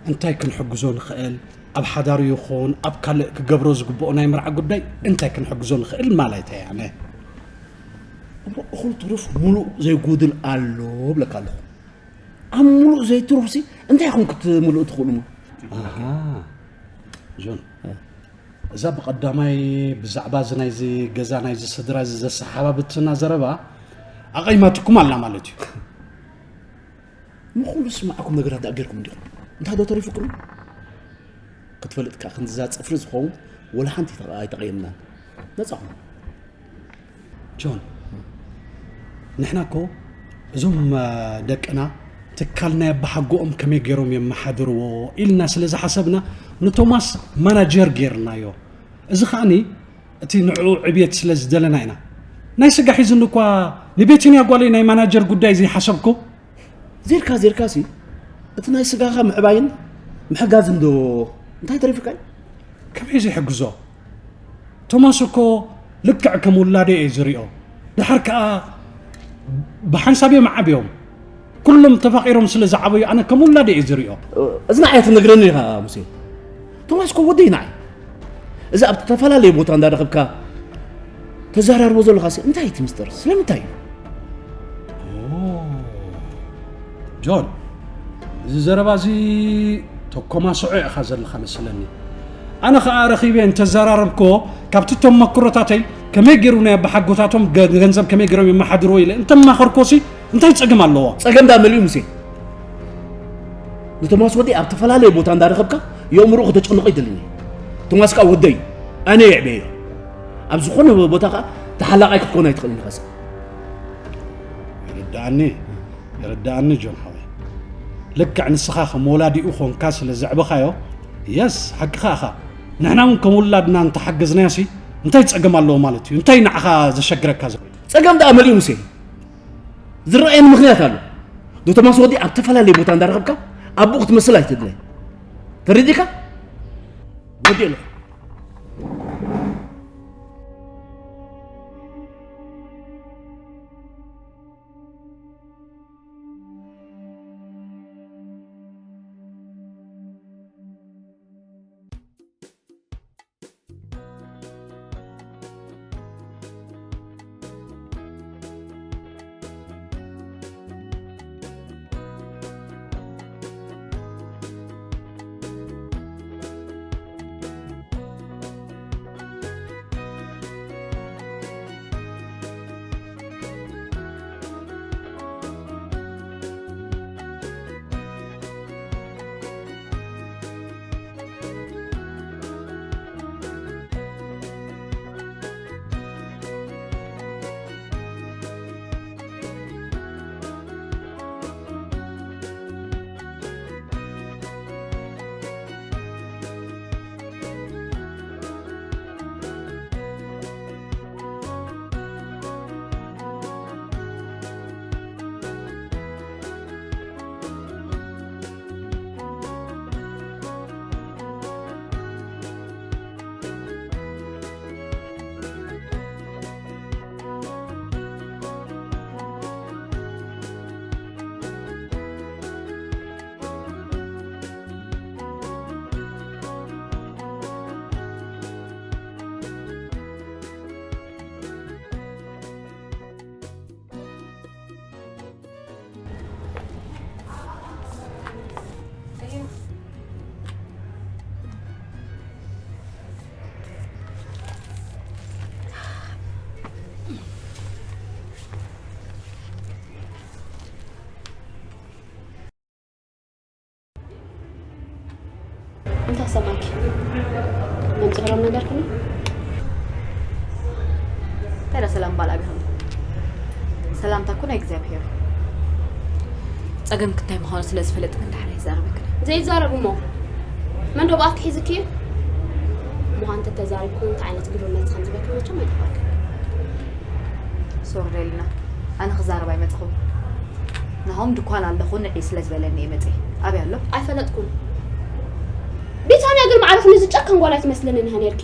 እንታይ ክንሕግዞ ንኽእል? ኣብ ሓዳሩ ይኹን ኣብ ካልእ ክገብሮ ዝግብኦ ናይ መርዓ ጉዳይ እንታይ ክንሕግዞ ንኽእል ማለተይ ኣነ። እሞ እኹል ትሩፍ ምሉእ ዘይጉድል ኣሎ እብለካ ኣለኹ። ኣብ ምሉእ ዘይትሩፍሲ እንታይ ኢኹም ክትምልኡ ትኽእሉ እሞ? ኣሃ። ጆን፣ እ። እዛ ብቐዳማይ ብዛዕባ እዚ ናይዚ ገዛ ናይዚ ስድራ እዚ ዘሰሓባበትና ዘረባ ኣቐይማትኩም ኣላ ማለት እዩ። እሞ ኩሉ ዝስማዓኩም ነገራት ደኣ ጌርኩም እንዲኹም። እንታይ ዶ ተሪፉኩም? ክትፈልጥ ከኣ ክንድዛ ጽፍሪ ዝኸውን ወላ ሓንቲ ኣይተ-፣ ኣይተቐየምናን። ነጻ ኩኑ። ጆን፣ ንሕና እኮ እዞም፣ እ፣ ደቅና ትካል ናይ ኣባሓጎኦም ከመይ ገይሮም የመሓድርዎ ኢልና ስለ ዝሓሰብና ንቶማስ ማናጀር ጌርናዮ። እዚ ከኣኒ እቲ ንዕኡ ዕብየት ስለ ዝደለና ኢና። ናይ ስጋ ሒዙኒ እኳ ንቤትንያ ጓለይ ናይ ማናጀር ጉዳይ ዘይሓሰብኩ። ዜርካ ዜርካሲ እቲ ናይ ስጋኻ ምዕባይን ምሕጋዝን ዶ እንታይ ተሪፉካ እዩ? ከመይ ዘይሕግዞ? ቶማስ እኮ ልክዕ ከም ውላደይ እየ ዝሪኦ። ድሓር ከኣ ብሓንሳብ እዮም ዓብዮም። ኩሎም ተፋቒሮም ስለ ዝዓበዩ ኣነ ከም ውላደይ እየ ዝሪኦ። እዚ ንዓይ ትነግረኒ ኢኻ ሙሴ። ቶማስ እኮ ወደይ ንዓይ። እዚ ኣብ ዝተፈላለየ ቦታ እንዳረኸብካ ተዘራርቦ ዘለኻ ሲ እንታይ እቲ ምስጢር? ስለምንታይ እዩ? ኦ፣ ጆን፣ እዚ ዘረባ እዚ ተኮማስዖ ኢኻ ዘለኻ መስለኒ። ኣነ ኸኣ ረኺበ እንተዘራረብክዎ ካብቲ ተመክሮታተይ ከመይ ገይሩ ናይ ኣባሓጎታቶም ገ-፣ ገንዘብ ከመይ ገይሮም የመሓድርዎ ኢለ እንተማኸርክዎ ሲ እንታይ ጸገም ኣለዎ? ጸገም ዳ መሊኡ ሙሴ? ንቶማስ ወዲ ኣብ ተፈላለየ ቦታ እንዳረኸብካ የእምሮ ከተጨንቆ ይደልን እዩ። ቶማስ ከኣ ወደይ እዩ። ኣነ የዕበዮ። ኣብ ዝኾነ ቦታ ከኣ ተሓላቃይ ክትኮን ኣይትኽእልን ኢኻ ሰብ። ይርድኣኒ፣ ይርድኣኒ ጆን ሓወይ። ልክዕ ንስኻ ከም ወላዲኡ ኾንካ ስለ ዘዕበኻዮ፣ የስ፣ ሓቅኻ ኢኻ። ንሕና እውን ከም ውላድና እንተሓገዝናዮሲ እንታይ ጸገም ኣለዎ ማለት እዩ? እንታይ ንዓኻ ዘሸግረካ ዘሎ? ጸገም ደኣ መሊኡ ሙሴ። ዝረኣየኒ ምኽንያት ኣሎ። ዶ ቶማስ ወዲ ኣብ ተፈላለየ ቦታ እንዳረኸብካ ኣቦኡ ክትመስል ኣይትድለ። ተረዲእካ? ወዲ ኣለኹ። እንታይ ሰማዕኪ? መምፅእ ብሎም ነገር ኩኒ? እንታይ ዳ ሰላም ባል ኣብይኹም? ሰላምታ እኮ ናይ እግዚኣብሔር። ጸገምኪ እንታይ ምዃኑ ስለ ዝፈለጥክ እንድሕር ኣይዛረበክን። ዘይዛረብ እሞ መን ዶ ብኣፍኪ ሒዝኪ እዩ? ምዃን ተተዛሪብኩ እንታይ ዓይነት ግብሪ መልሲ ከም ዝበኪ መቸም ኣይጠፋልክን። ሶሪ ደሊና፣ ኣነ ክዛረብ ኣይመጽኹን። ናሆም ድኳን ኣለኹ ንዒ ስለ ዝበለኒ እየ መጽየ። ኣበይ ኣሎ? ኣይፈለጥኩን። ቢታንያ ግን ማዕረፍ ንዚ ጨካን ጓል ኣይትመስልንን ኢኻ ነርኪ።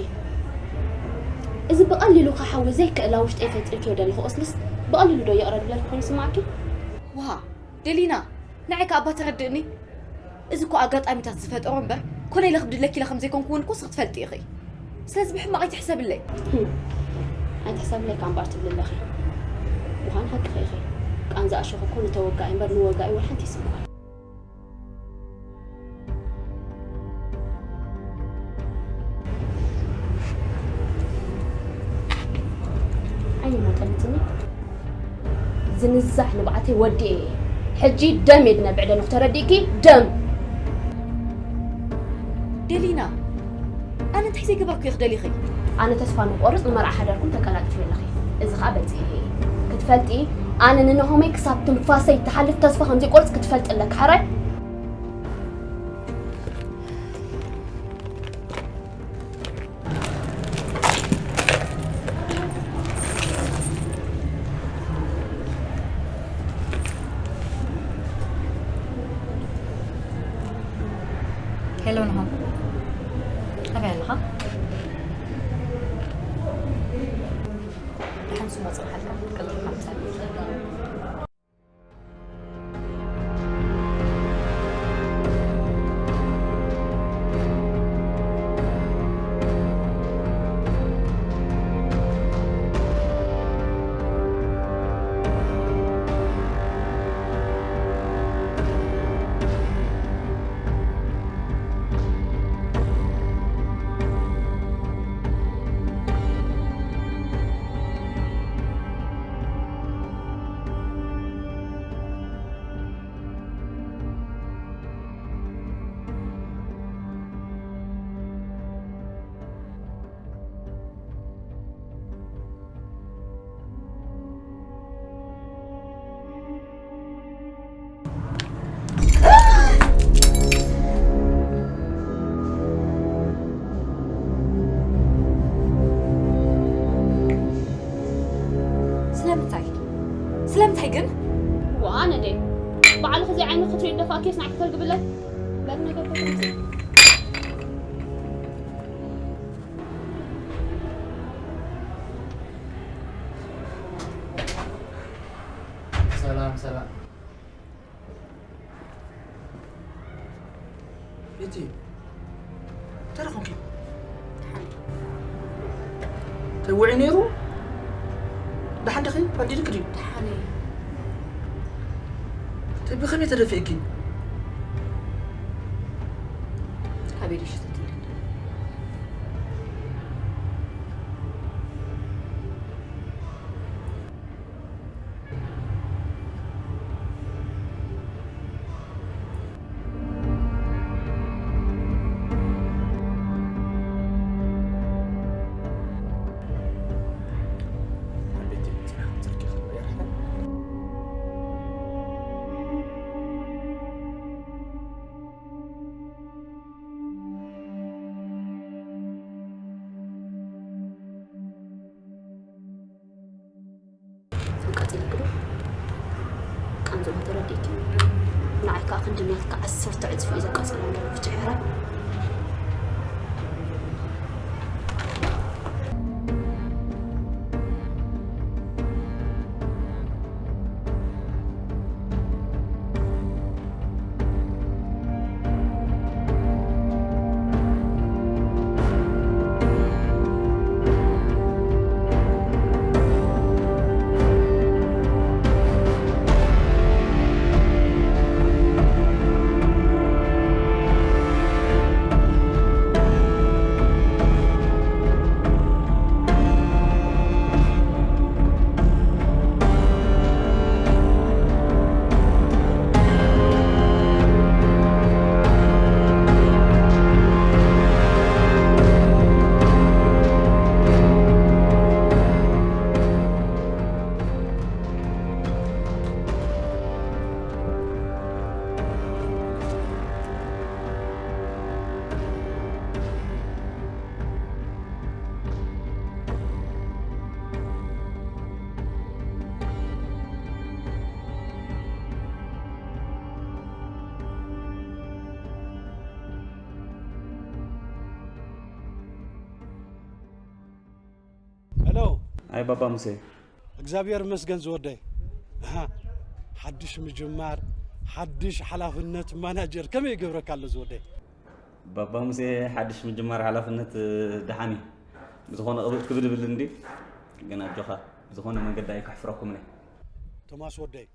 እዚ ብቐሊሉ ክሓዊ ዘይክእላ ውሽጠይ ፈጢርክዮ ዘለኹ ቁስልስ ብቐሊሉ ዶ ይቕረ ዝብለልኪ ኮይኑ ይስምዓኪ? ዋሃ፣ ደሊና፣ ንዓይ ከኣ እባ ተረድእኒ። እዚ እኮ ኣጋጣሚታት ዝፈጠሮ እምበር፣ ኮነ ኢለ ክብድለኪ ኢለ ከም ዘይኮንኩ እውን እኮ ንስኺ ትፈልጢ ኢኺ። ስለዚ ብሕማቕ ኣይትሕሰብለይ። ህም፣ ኣይትሕሰብለይ ከኣ እምበኣር ትብሊ ኣለኺ። ምዃን ሓቅኺ ኢኺ። ቃንዛ እሾኽ እኮ ንተወጋኢ እምበር ንወጋኢ እውን ሓንቲ ይስምዖ። ዓይኒ ሞጠልትኒ ዝንዛሕ ንብዓተይ ወዲኤ እየ። ሕጂ ደም እየ ድነብዕ ደለኹ፣ ተረዲእኪ? ደም። ደሊና፣ ኣነ እንታይ ዘይገበርኩ እየ ክደሊኺ? ኣነ ተስፋ ንቆርጽ ንመርዓ ሓዳርኩም ተቀላጥፊ ኣለኺ። እዚ ኸኣ በጺሐ እየ። ክትፈልጢ፣ ኣነ ንናሆመይ ክሳብ ትንፋሰይ ትሓልፍ ተስፋ ከም ዘይቆርጽ ክትፈልጢ ኣለኪ። ሕራይ? ሄሎ ናሆም፣ ኣበይ ኣለኻ? ኣነ ደይ ባዕልኺ ዘይዓይኒ ክትሪኢ ደፋእኪስ ንዓኪ ተርግብለይ? በል ነገር ተተምሲ። ሰላም ሰላም። እቲ እንታይ ደኣ ኾንኪ? ደሓን። እንታይ ውዒ ነይሩ? ደሓን ዲኺ? ኣንዲድኪ ድዩ? ደሓን እየ። እንታይ ብኸመይ ተደፊእኪ? ካበይ ድዩ ሽተት ኢለ? ቀጺልኪ ዶ? ቃንዝኡ ተረዲእኪ? ንዓይ ከኣ ክንዲ ናትካ ዓሰርተ ዕጽፊ እዩ ዘቃጽለኒ። ፍትሒ ሕራይ። ሄሎ። ኣይ ባባ ሙሴ። እግዚኣብሔር ይመስገን ዝወደይ። ኣሃ፣ ሓድሽ ምጅማር፣ ሓድሽ ሓላፍነት ማናጀር ከመይ ይገብረካ ኣሎ ዝወደይ? ባባ ሙሴ፣ ሓድሽ ምጅማር ሓላፍነት፣ እ፣ ደሓን እዩ። ብዝኾነ ቅብእ ክብድብል እንዲ፣ ግን ኣጆኻ፣ ብዝኾነ መንገዲ ኣይከሕፍረኩምን እየ። ቶማስ ወደይ፣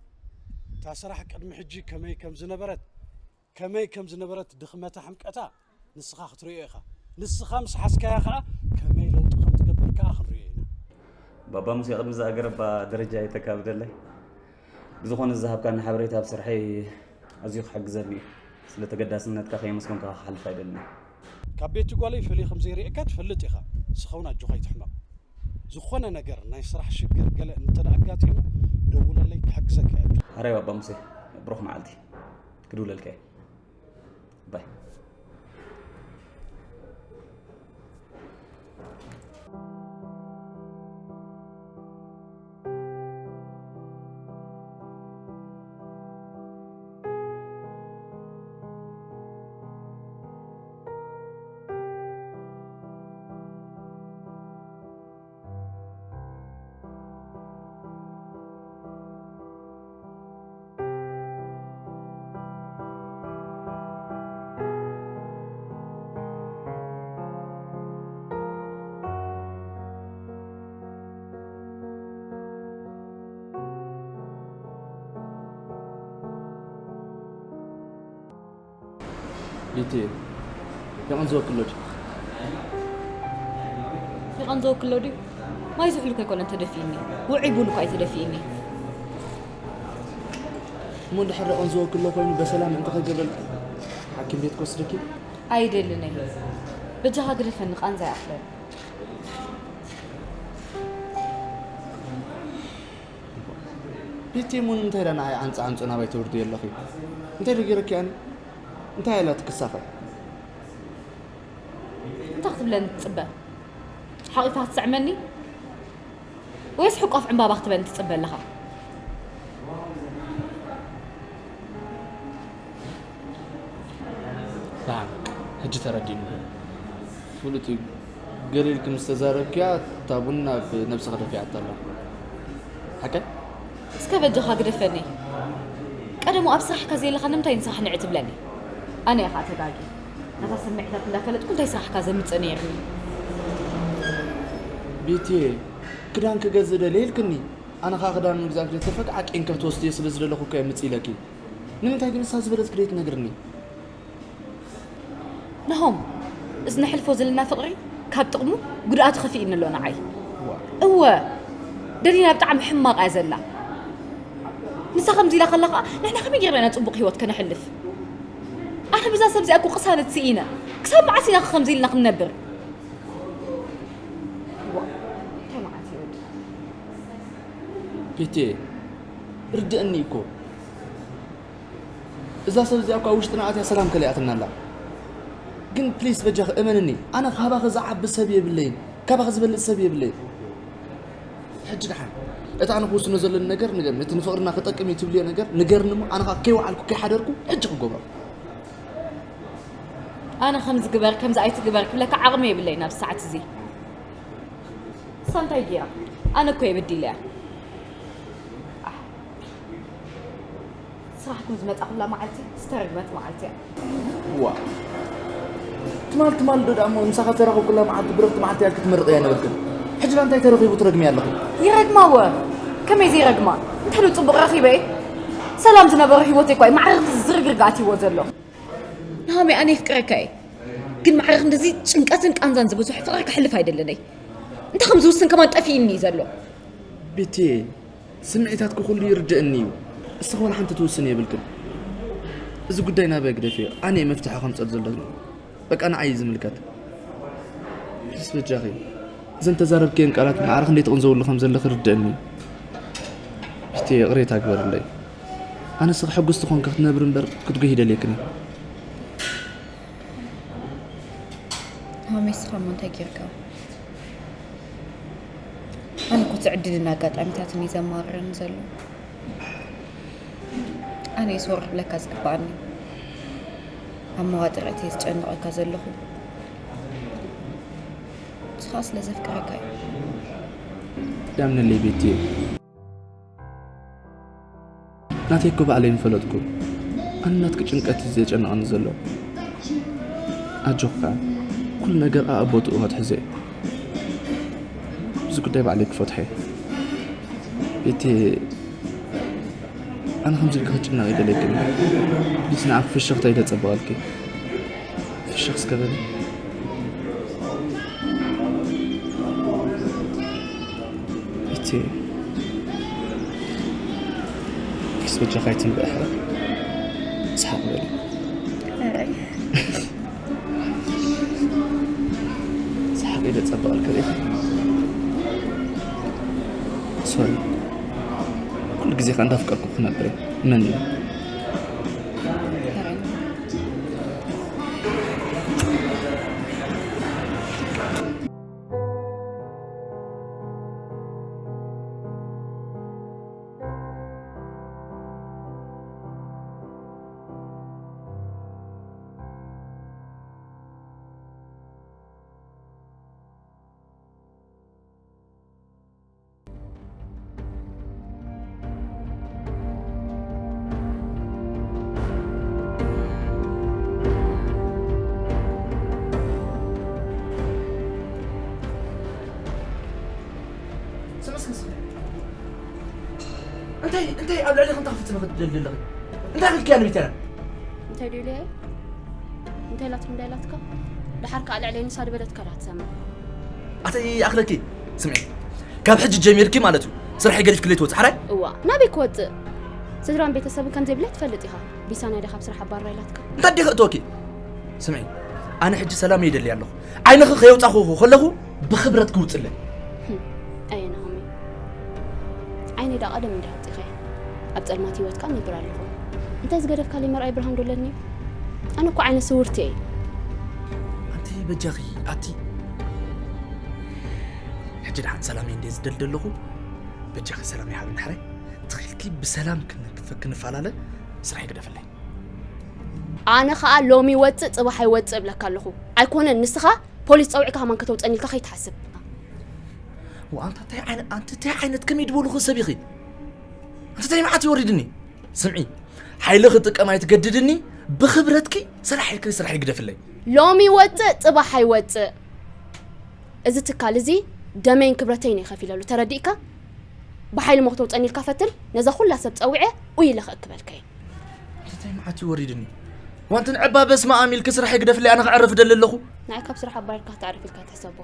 እታ ስራሕ ቅድሚ ሕጂ ከመይ ከም ዝነበረት፣ ከመይ ከም ዝነበረት ድኽመታ ሕምቀታ ንስኻ ክትርእዮ ኢኻ። ንስኻ ምስ ሓዝካያ ኸኣ ከመይ ለውጢ ከም ትገብር ከኣ ክንርእዮ ኢና። ባባ ሙሴ፣ ቅድሚ ዝኣገረባ ደረጃ የተካብደለይ። ብዝኾነ ዝሃብካኒ ሓበሬታ ኣብ ስርሐይ ኣዝዩ ክሕግዘኒ እዩ። ስለ ተገዳስነትካ ከየመስገንኩኻ ክሓልፍ ኣይደልን። ካብ ቤቲ ጓለይ ፈልየ ከም ዘይርእየካ ትፈልጥ ኢኻ። ንስኻ እውን ኣጆኻ ኣይትሕመቕ። ዝኾነ ነገር ናይ ስራሕ ሽግር ገለ እንተ ደኣ ኣጋጢሙ ደውለለይ ክሕግዘካ እየ። ሕራይ ባባ ሙሴ፣ ብሩኽ መዓልቲ። ክድውለልካ እየ። ባይ። ቤቲ፣ የቐን ዘወክሎ ድዩ? የቐን ዘወክሎ ድዩ? ማይ ዝሑል እኮ ኣይኮነን ተደፊእኒ። ውዑይ ቡን እኮ ኣይተደፊእኒ። እሞ እንድሕር የቐን ዘወክሎ ኮይኑ በሰላም እንተኸይገበል ሓኪም ቤት ክወስደኪ? ኣይደልን እየ። በጃኻ ግደፈኒ፣ ቃንዛ ይኣኽለኒ። ቤቲ፣ እሞ ንምንታይ ኢላ ንዓይ ዓንጻ ዓንጹ ናባይ ተውርድዮ ኣለኺ? እንታይ ዶ ገይረኪ ኣነ? እንታይ ኢላ ትክሳኸ? እንታይ ክትብለኒ ትጽበ? ሓቂፋ ክትስዕመኒ? ወይስ ሕቋፍ ዕምባባ ክትበኒ ትጽበ ኣለኻ? ደሓን፣ ሕጂ ተረዲእኒ። ፍሉጥ እዩ። ገለ ኢልኪ ምስ ተዛረብክያ፣ እታ ቡን ናብ ነብስኻ ደፊኣታ ኣላ። ሓቀይ? እስከ በጃኻ ግደፈኒ። ቀደሙ ኣብ ስራሕካ ዘየለኻ ንምንታይ ንስራሕ ንዕ ትብለኒ? ኣነ ኢኻ ተጋጊ። ነታ ስምዒታት እንዳፈለጥኩ እንታይ ስራሕካ ዘምጽእ ነይርኒ? ቤትየ፣ ክዳን ክገዝእ ደልየ ኢልክኒ። ኣነ ኸኣ ክዳን ምግዛእ ክደተፈቅ ዓቂን ከብትወስድዮ ስለ ዝደለኹ እኮ እየ ምጽእ ኢለኪ። ንምንታይ ግን እሳ ዝበለት ክደይ ትነግርኒ? ናሆም፣ እዚ ነሕልፎ ዘለና ፍቕሪ ካብ ጥቕሙ ጉድኣቱ ከፊእኒ ኣሎ ንዓይ። እወ፣ ደሊና ብጣዕሚ ሕማቕ እያ ዘላ። ንሳ ከምዚ ኢላ ከላ ኸዓ ንሕና ከመይ ጌርና ኢና ጽቡቕ ህይወት ከነሕልፍ? ኣነ ብዛ ሰብ እዚኣ እኮ ቅሳነት ስኢነ። ክሳብ መዓስ ኢና ከምዚ ኢልና ክንነብር? እዋ፣ እንታይ መዓት እዩ ወዲ? ቤትየ፣ ርድእኒ እኮ። እዛ ሰብ እዚኣ እኳ ውሽጥና ኣትያ ሰላም ከሊኣትና ኣላ። ግን ፕሊስ በጃኺ እመንኒ፣ ኣነ ካባኺ ዝዓቢ ሰብ የብለይን፣ ካባኺ ዝበልጽ ሰብ የብለይን። ሕጂ ደሓን እቲ ኣነ ክውስኖ ዘለኒ ነገር ንገርኒ፣ እቲ ንፍቕርና ክጠቅም እዩ ትብልዮ ነገር ንገርኒ እሞ ኣነ ኸኣ ከይወዓልኩ ከይሓደርኩ ሕጂ ክገብሮ። ኣነ ከምዚ ግበር ከምዚ ኣይትግበር ክብለካ ዓቕሚ የብለይን ኣብ ሰዓት እዚ። እሳ እንታይ ገይራ? ኣነ እኮ እየ በዲለያ። ኣሕ። ስራሕኩም ዝመጻኹላ መዓልቲ ዝተረግመት መዓልቲ እያ። ዋ፣ ትማል ትማል ዶ ደኣ እሞ ምሳኻ ተራኸብኩላ መዓልቲ ብርኽቲ መዓልቲ እያ ክትመርቕያ ነበርክን። ሕጂ ላ እንታይ ተረኺቡ ትረግምያ ኣለኹ? ይረግማ ወ ከመይ ዘይረግማ? እንታይ ዶ ጽቡቕ ረኺበ እየ? ሰላም ዝነበሮ ህይወተይ እኳ እዩ ማዕረ ዝርግርግ ኣትይዎ ዘሎ። ናሆመይ፣ ኣነ የፍቅረካ እየ፣ ግን ማዕረ ክንድዚ ጭንቀትን ቃንዛን ዝበዝሖ ፍቕሪ ክሕልፍ ኣይደልን እየ። እንታይ ከም ዝውስን ከማን ጠፊእኒ እዩ ዘሎ። ቤትየ፣ ስምዒታትኪ ኩሉ ይርድእኒ እዩ። እስኺ ዋላ ሓንቲ ትውስኒ የብልክን። እዚ ጉዳይ ናባይ ግደፍዮ፣ ኣነ እየ መፍትሒ ከምጸሉ ዘለኒ። በቃ ንዓይ እዩ ዝምልከት። ፕሊስ በጃኺ፣ እዘን ተዛረብክየን ቃላት ማዕረ ክንደይ ትቕንዘውሉ ከም ዘለኺ ርድእኒ። ቤትየ፣ ይቕሬታ ግበርለይ። ኣነስ ሕጉስቲ ኮንኪ ክትነብሪ እምበር ክትጉሂ ይደልየክን እየ። ሃሜ፣ ንስኻ እሞ እንታይ ጌርካ? ኣነ እኮ እቲ ዕድልን ኣጋጣሚታትን እዩ ዘማርረኒ ዘሎ። ኣነ እየ ሶሪ ክብለካ ዝግበኣኒ። ኣብ መዋጥር እየ ዝጨንቐካ ዘለኹ። ንስኻ ስለ ዘፍቅረካ እዩ። ዳምነለይ ቤትየ። ናተይ እኮ ባዕለይ ምፈለጥኩ። ኣነ ናትኪ ጭንቀት እዩ ዘጨንቐኒ ዘሎ። ኣጆኻ፣ ኩሉ ነገር ኣኣቦትኡ ክትሕዞ እየ። እዚ ጉዳይ ባዕለይ ክፈትሖ እየ። ቤትየ፣ ኣነ ከምዚ ኢልኪ ክትጭነቒ ኣይደልየክን። ፕሊስ ንዓኺ ፍሽኽታ ኢለ ጸብቐልኪ። ፍሽኽ እስከ በሊ። ቤትየ፣ ፕሊስ በጃኺ ኣይትንብዒ ሕራይ። ሰሓቕ በሊ። ሕራይ። ሰሓቕ ኢለ ጸብቐልኪ ርኢኺ። ሶሪ። ኩሉ ግዜ ከኣ እንዳፍቀርኩ ክነብር እየ። እመንኒ። ሕራይ። ስምስምስ። እንታይ እንታይ ኣብ ልዕሊ ክንታ ክፍጽም ክትደሊ ኣለኺ? እንታይ ክልክያ ንቢተና? እንታይ ድዩ ለየ? እንታይ ኢላትኩም እንዳይላትካ? ደሓር ከኣ ልዕለይ ንሳ ዝበለትካ ዳ ትሰምዕ። ኣተይ ይኣኽለኪ። ስምዒ፣ ካብ ሕጂ ጀሚርኪ ማለት እዩ ስራሐይ ገዲፍክለይ ትወጽእ ሓራይ? እዋ፣ ናበይ ክወጽእ? ስድራን ቤተሰብን ከም ዘይብለይ ትፈልጥ ኢኻ። ቢሳንያ ዲኻ ካብ ስራሕ ኣባርራ ኢላትካ? እንታይ ዲኺ እትወኪ? ስምዒ፣ ኣነ ሕጂ ሰላም ይደሊ ኣለኹ። ዓይንኺ ከየውጻኹ ከለኹ ብኽብረት ክውጽለይ። ህም፣ ኣየ ናሆመይ። ዓይነይ ዳ ቀደም እንዳ ኣውጺኸ ኣብ ጸልማት ህይወትካ እነብር ኣለኹ። እንታይ ዝገደፍካለይ መርኣይ ብርሃን ዶ ኣለኒ? ኣነ እኮ ዓይነ ስውርቲ እየ። ኣንቲ በጃኺ ኣቲ ሕጂ ደሓን ሰላመይ እንደ ዝደል ዘለኹ በጃኺ ሰላም ይሃብኒ ሕራይ። ትኺልኪ ብሰላም ክን- ክንፈላለ ስራሕ ይግደፈለይ። ኣነ ኸኣ ሎሚ ይወጽእ ጽባሕ ኣይወጽእ እብለካ ኣለኹ። ኣይኮነን ንስኻ ፖሊስ ጸዊዕካ ከማን ከተውጸኒ ኢልካ ከይትሓስብ። ወኣንታ እንታይ ዓይነት ኣንቲ እንታይ ዓይነት ከመይ ድበሉኹ ሰብ ኢኺ? ኣንቲ እንታይ መዓት ይወሪድኒ? ስምዒ፣ ሓይሊ ክጥቀም ኣይትገድድኒ፣ ብኽብረትኪ ሰራሕ ኢልክኒ ስራሕ ይግደፍለይ። ሎሚ ይወጽእ ጽባሕ ኣይወጽእ። እዚ ትካል እዚ ደመይን ክብረተይን እየ ከፊለሉ፣ ተረዲእካ? ብሓይሊ ሞ ክተውፀኒ ኢልካ ፈትን፣ ነዛ ኩላ ሰብ ፀዊዐ ኡይ ኢለ ክእክበልካ እየ። እንታይ መዓት እዩ ወሪድኒ? ዋንትን ዕባ በስመ ኣም ኢልኪ ስራሕ ይግደፍለይ፣ ኣነ ክዕርፍ ደሊ ኣለኹ። ንዓይ ካብ ስራሕ ኣባሪርካ ክተዕርፍ ኢልካ ትሕሰቦ።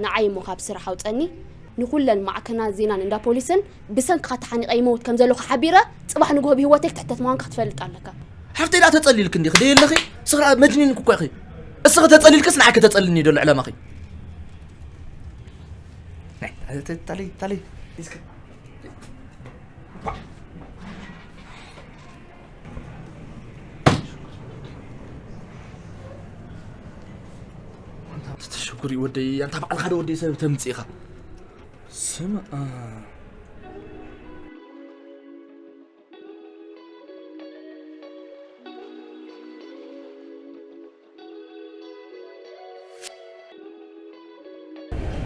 ንዓይ እሞ ካብ ስራሕ ኣውፀኒ፣ ንኩለን ማዕከናት ዜናን እንዳ ፖሊስን ብሰንክኻ ተሓኒቐ ይመውት ከም ዘለኹ ሓቢረ፣ ፅባሕ ንግሆ ብህይወተይ ክትሕተት ምዃንካ ክትፈልጥ ኣለካ። ሓፍተይ ደኣ ተጸሊልኪ እንዲኺ ደይ ኣለኺ? እስኺ ደኣ መጅኒን እኮ ኢኺ። እስኺ ተጸሊልክስ ንዓይ ከተጸልኒ ዶ ዕላማኺ? ናይ፣ ተ-፣ ተለይ፣ ተለይ። እስኪ። ኣንታ ተሸጉሪ ወደይ፣ ኣንታ በዓልኻ ዶ ወደይ ሰብ ተምጽእ ኢኻ? ስምኣ።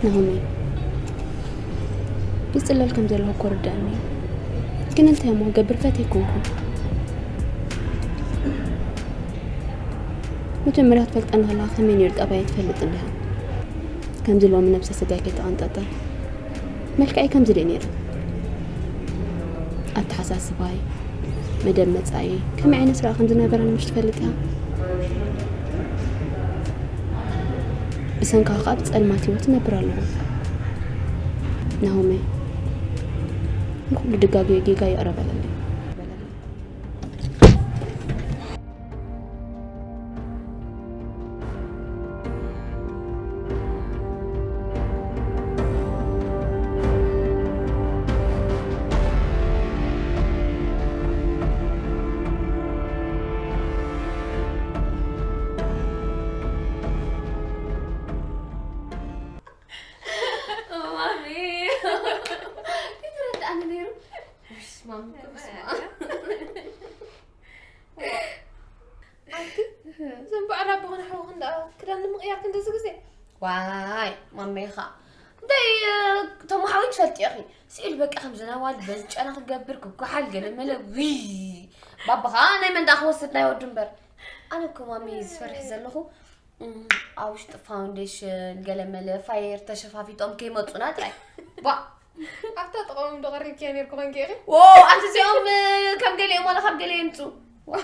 ናሆመይ፣ ይጽለል ከም ዘለኹ እኮ ርዳእኒ እዩ። ግን እንታይ እሞ ገብር ፈት ኣይኮንኩን። መጀመርያ ክትፈልጠኒ ከለኻ ከመይ ነይሩ ጠባይ ትፈልጥ እንዲኻ። ከምዚ ሎሚ ነብሰ ስጋይ ከይተቐንጠጠ። መልክዐይ ከምዚ ድየ ነይረ? ኣተሓሳስባይ፣ መደብ መጻኢ ከመይ ዓይነት ስራሕ ከም ዝነበረኒ ምሽ ትፈልጥ ኢኻ? ብሰንካ ከኣ ብጸልማት ህይወት እነብር ኣለኹ። ናሆመይ፣ ንኹሉ ድጋገዮ ጌጋ ይቕረ በለለይ። ማሚ፣ ይትረዳእኒ ነይሩ። ውሽ፣ ማሚ እኮ፣ በስመ ኣብ። ኣንቲ፣ እዞም በዓል ኣቦኽን ኣሕዋኽን ደኣ ክዳን ንምቕያር ክንድዚ ግዜ? ዋይ፣ ማመይ ኸኣ። እንታይ፣ እ፣ እቶም ሓወይ ትፈልጢ ኢኺ። ስኢል በቃ ከም ዝነዋል በዚ ጨና ክገብር ክጓሓል ገለ መለ፣ ውይ። ባባ ኸኣ ናይ መን ደኣ ክወስድ ናይ ወዱ እምበር። ኣነ እኮ ማሚ ዝፈርሕ ዘለኹ፣ እም፣ ኣብ ውሽጢ ፋውንዴሽን፣ ገለመለ፣ ፋየር ተሸፋፊጦም ከይመጹና ጥራይ። ባ። ኣብታ ጥቕኦም ዶ ቀሪብክያ ነይርኩ ኮንኪ ኢኺ? ዎ፣ ኣንቲ እዚኦም፣ እ፣ ከም ገሊኦም ዋላ ካብ ገለ ይምጹ። ዋ።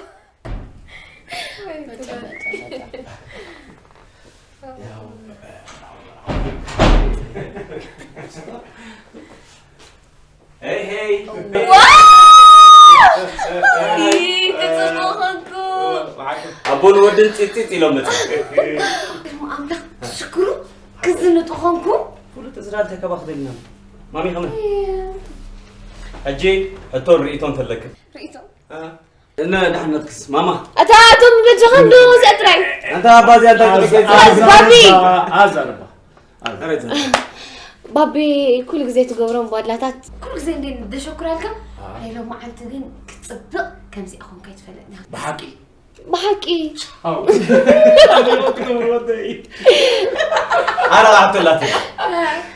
ወይ መጣ፣ ጉድ። መጣ፣ መጣ። ያው፣ ሄይ፣ ሄይ። ዋው! ይህ ክጽብቕ ኮንኩ። ኣቦን ወድን ጺጽ ኢሎም መጹ። እሞ ኣምላኽ ትሽክሩ ክዝንጡ ኮንኩ። ፍሉጥ ስራ እንተ ከባኽደልና። ማሚ ከመይ? እየ። ሕጂ ሕቶን ርእይቶን ተለክን። ርእይቶ? እ? እነ ዳሕነትክስ ማማ? ኣታ ኣቶም በጃኻ እንዶ ዘጥራይ። ኣንታ ኣባዚ ኣንታ ኣዝ-፣ ትልቀይ። ኣዝ-፣ ባቢ። ኣዛርባ። ኣዛርባ። ባቢ፣ ኩሉ ግዜ ትገብሮም ጓድላታት ኩሉ ግዜ እንዴ ንደሸኩራልካ? ኣይ። ናይ ሎማዓንቲ ግን ክትጽብቕ ከምዚኣ ኾንካ ኣይትፈልጥን ኢኻ። ብሓቂ? ብሓቂ። ኣው። ክትነብር ወደይ። ኣረ ኣትላት።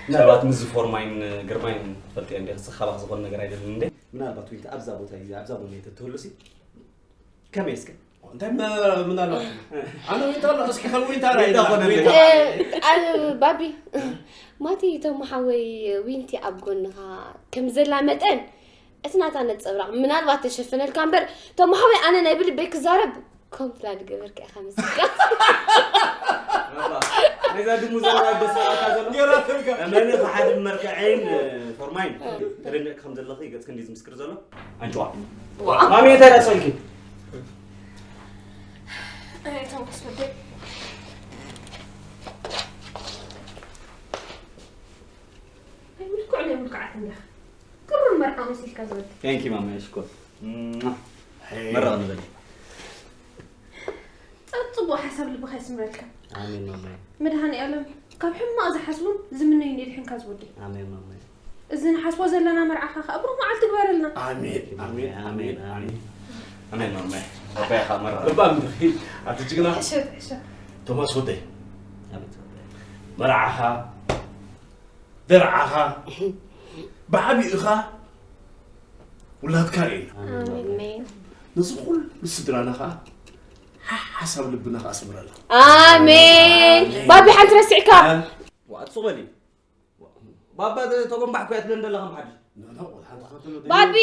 ምናልባት ምስዚ ፎርማይን ግርማይን ትፈልጥዮ እንዴ፣ ክስኻባኽ ዝኾነ ነገር ኣይደልን እንዴ? ምናልባት ዊንቲ ኣብዛ ቦታ እዩ፣ ኣብዛ ቦታ እዩ ተትህሉሲ? ከመይ እስከ? እንታይ መ-፣ ምናልባት? ኣነ ዊንታ ኣለኹ፣ እስኪ ከም ዊንታ ራእይ ዊንታ ኮነ ዊንታ። እ፣ ኣ-፣ ባቢ፣ ማቲ፣ ቶም ሓወይ ዊንቲ ኣብ ጎንኻ ከም ዘላ መጠን፣ እቲ ናታ ነጸብራቕ ምናልባት ተሸፍነልካ እምበር፣ ቶም ሓወይ ኣነ ናይ ብልበይ ክዛረብ ኮምፕላን ገበርካ ኢኻ መስልካ። ናይዛ ድሙ ዘረባ ደስ ይብላካ ዘሎ? ገራትልካ። መን ኸሓድን መርክዐይን፣ ፎርማይን፣ ተደኒቕካ ከም ዘለኺ ገጽ ክንዲ ዝምስክር ዘሎ? ኣንጭዋ። ዋ። ማሚ፣ እንታይ ደኣ ጸልኪ? ኣይ፣ ቶማስ ወደይ። ኣይ፣ ምልኩዕ ናይ ምልኩዓት እንዲኻ። ቅሩብ መርዓ መሲልካ ዝወዲ። Thank you ማማ፣ ሽኮር። ሟ። ሄይ። መርቕ ንበል። ጸ-፣ ጽቡቕ ሓሳብ ልብኻ ይስምረልካ። ኣሜን ማማይ። መድሃኔ ኣለም ካብ ሕማቕ ዝሓስቡን ዝምነዩን የድሕንካ ዝወደይ። ኣሜን ማማይ። እዚ ንሓስቦ ዘለና መርዓኻ ከኣ ብሩኽ መዓልቲ ግበረልና። ኣሜን፣ ኣሜን፣ ኣሜን፣ ኣሜን። ኣሜን ማማይ። ባባይ ኢኻ መራ። በባ ምድኺ ኣቲ ጅግና። ሕሸት፣ ሕሸት። ቶማስ ወደይ። ኣቤት ወደይ። መርዓኻ፣ ደርዓኻ፣ ብዓቢኡኻ ውላድካ እዩ። ኣሜን። ኣሜን። ነዚ ኩሉ ስድራና ኸኣ ሓ-፣ ሓሳብ ልብና ኸኣ ኣስምረላ። ኣሜን። ኣሜን። ባቢ ሓንቲ ረሲዕካ። እ? ዋ፣ ኣትሱቕ በሊ። ባባ ተ-፣ ተጎንባሕ እኮ እያ ትብለን ደላ ከም ሓድሽ። ኖ፣ ኖ፣ ወላ ሓንቲ ኸተሎ ደሊ። ባቢ፣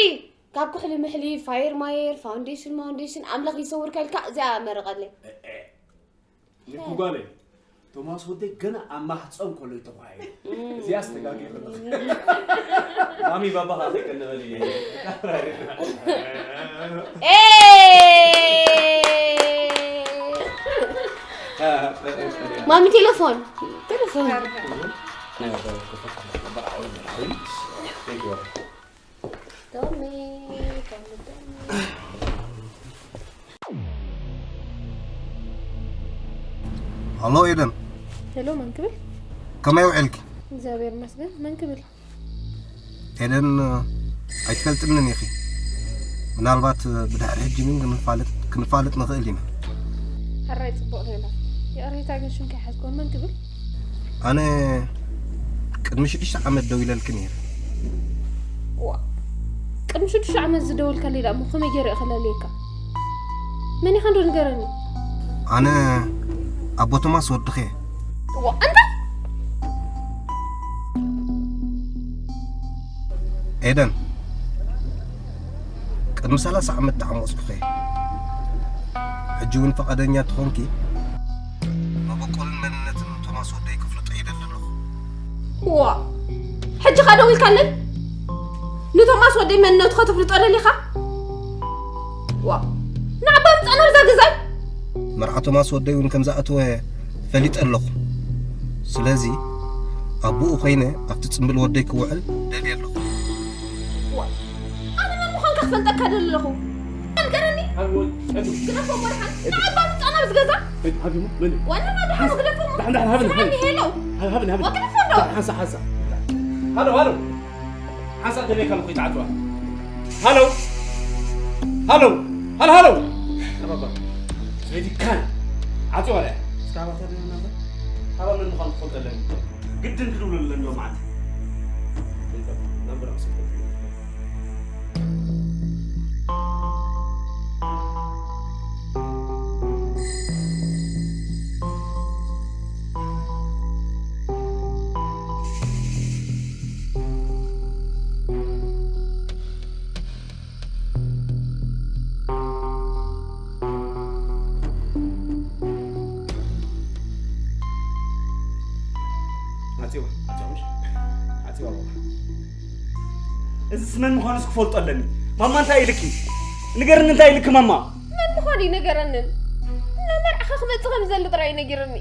ካብ ኩሕሊ ምሕሊ፣ ፋየር ማየር፣ ፋውንዴሽን ማውንዴሽን፣ ኣምላኽ ይሰውርካ ኢልካ እዚኣ መርቐለይ። እ፣ እ። ልቢ ጓለይ፣ ቶማስ ወደይ ገና ኣብ ማህፀን ከሎ እዩ ተኳሒሉ። እዚኣ ኣስተጋጊ ከለኹ። ማሚ ባባ ኸኣ ዘይቀንበል እዩ። ኤ! ማሚ ቴሌፎን፣ ቴሌፎን። Thank you. ቶሚ፣ ቶሚ፣ ቶሚ። ኣሎ ኤደን፣ ሄሎ፣ መን ክብል? ከመይ ውዒልኪ? እግዚኣብሔር ይመስገን። መን ክብል? ኤደን፣ ኣይትፈልጥንን ኢኺ። ምናልባት ብድሕሪ ሕጂ ግን ክንፋለጥ፣ ክንፋለጥ ንኽእል ኢና። ሕራይ ጽቡቕ ሌላ። ይቕሬታ ግን ሽምካ ኣይሓዝኩን። መን ክብል? ኣነ ቅድሚ ሽዱሽተ ዓመት ደዊለልኪ ነይረ። ዋ፣ ቅድሚ ሽዱሽተ ዓመት ዝደወልካለይ ደኣ እሞ ከመይ ገይረ እየ ክለልየካ? መን ኢኻ እንዶ ንገረኒ። ኣነ ኣቦ ቶማስ ወድኺ እየ። ዋ፣ እንታይ? ኤደን፣ ቅድሚ ሰላሳ ዓመት ተዓሞጽኩኺ። ሕጂ እውን ፍቓደኛ ተኾንኪ፣ መበቆልን መንነትን ቶማስ ወደይ ክፍልጦ ይደሊ ኣለኹ። ዋ፣ ሕጂ ኸ ደዊልካለይ? ንቶማስ ወደይ መንነቱ ኸተፍልጦ ደሊኻ? ዋ፣ ንዓባ ምጻእ ናብዛ ገዛይ? መርዓ ቶማስ ወደይ እውን ከም ዝኣተወ ፈሊጠ ኣለኹ። ስለዚ ኣቦኡ ኮይነ ኣብቲ ጽምብል ወደይ ክውዕል ደልየ ኣለኹ። ዋ፣ ኣነ መን ምዃንካ ክፈልጠካ ደሊ ኣለኹ። ንገረኒ። ግደፎ እሞ ደሓን። ንዓባ ምጻእ ናብዚ ገዛ። ዋና ናብዚ ግደፎ እሞ። ስምዓኒ ሄሎ። ዋ፣ ግደፎ እንዶ። ሓንሳ ሓንሳ። ሃሎ ሃሎ። ሓንሳእ ደልየካ ኣለኹ ይትዓጽዋ። ሃሎ ሃሎ ሃሎ ሃሎ። ኣባባ ሰበይቲ ካን ዓጽዋ እያ። እስካ ኣባታ ደና ነበር። ኣባ መን ምዃኑ ክፈልጥ ኣለኒ። ግድን ክድውለሉ ኣለኒ ሎማዓንቲ። ናምበር ኣቕሲልኩም። እዚ ስመን ምዃኑስ ክፈልጦ ኣለኒ። ማማ እንታይ ኢልኪ? ንገርኒ እንታይ ኢልኪ ማማ? መን ምዃኑ ይነገረንን። ንመርዓኻ ክመጽእ ከም ዝደሊ ጥራይ እዩ ነጊሩኒ።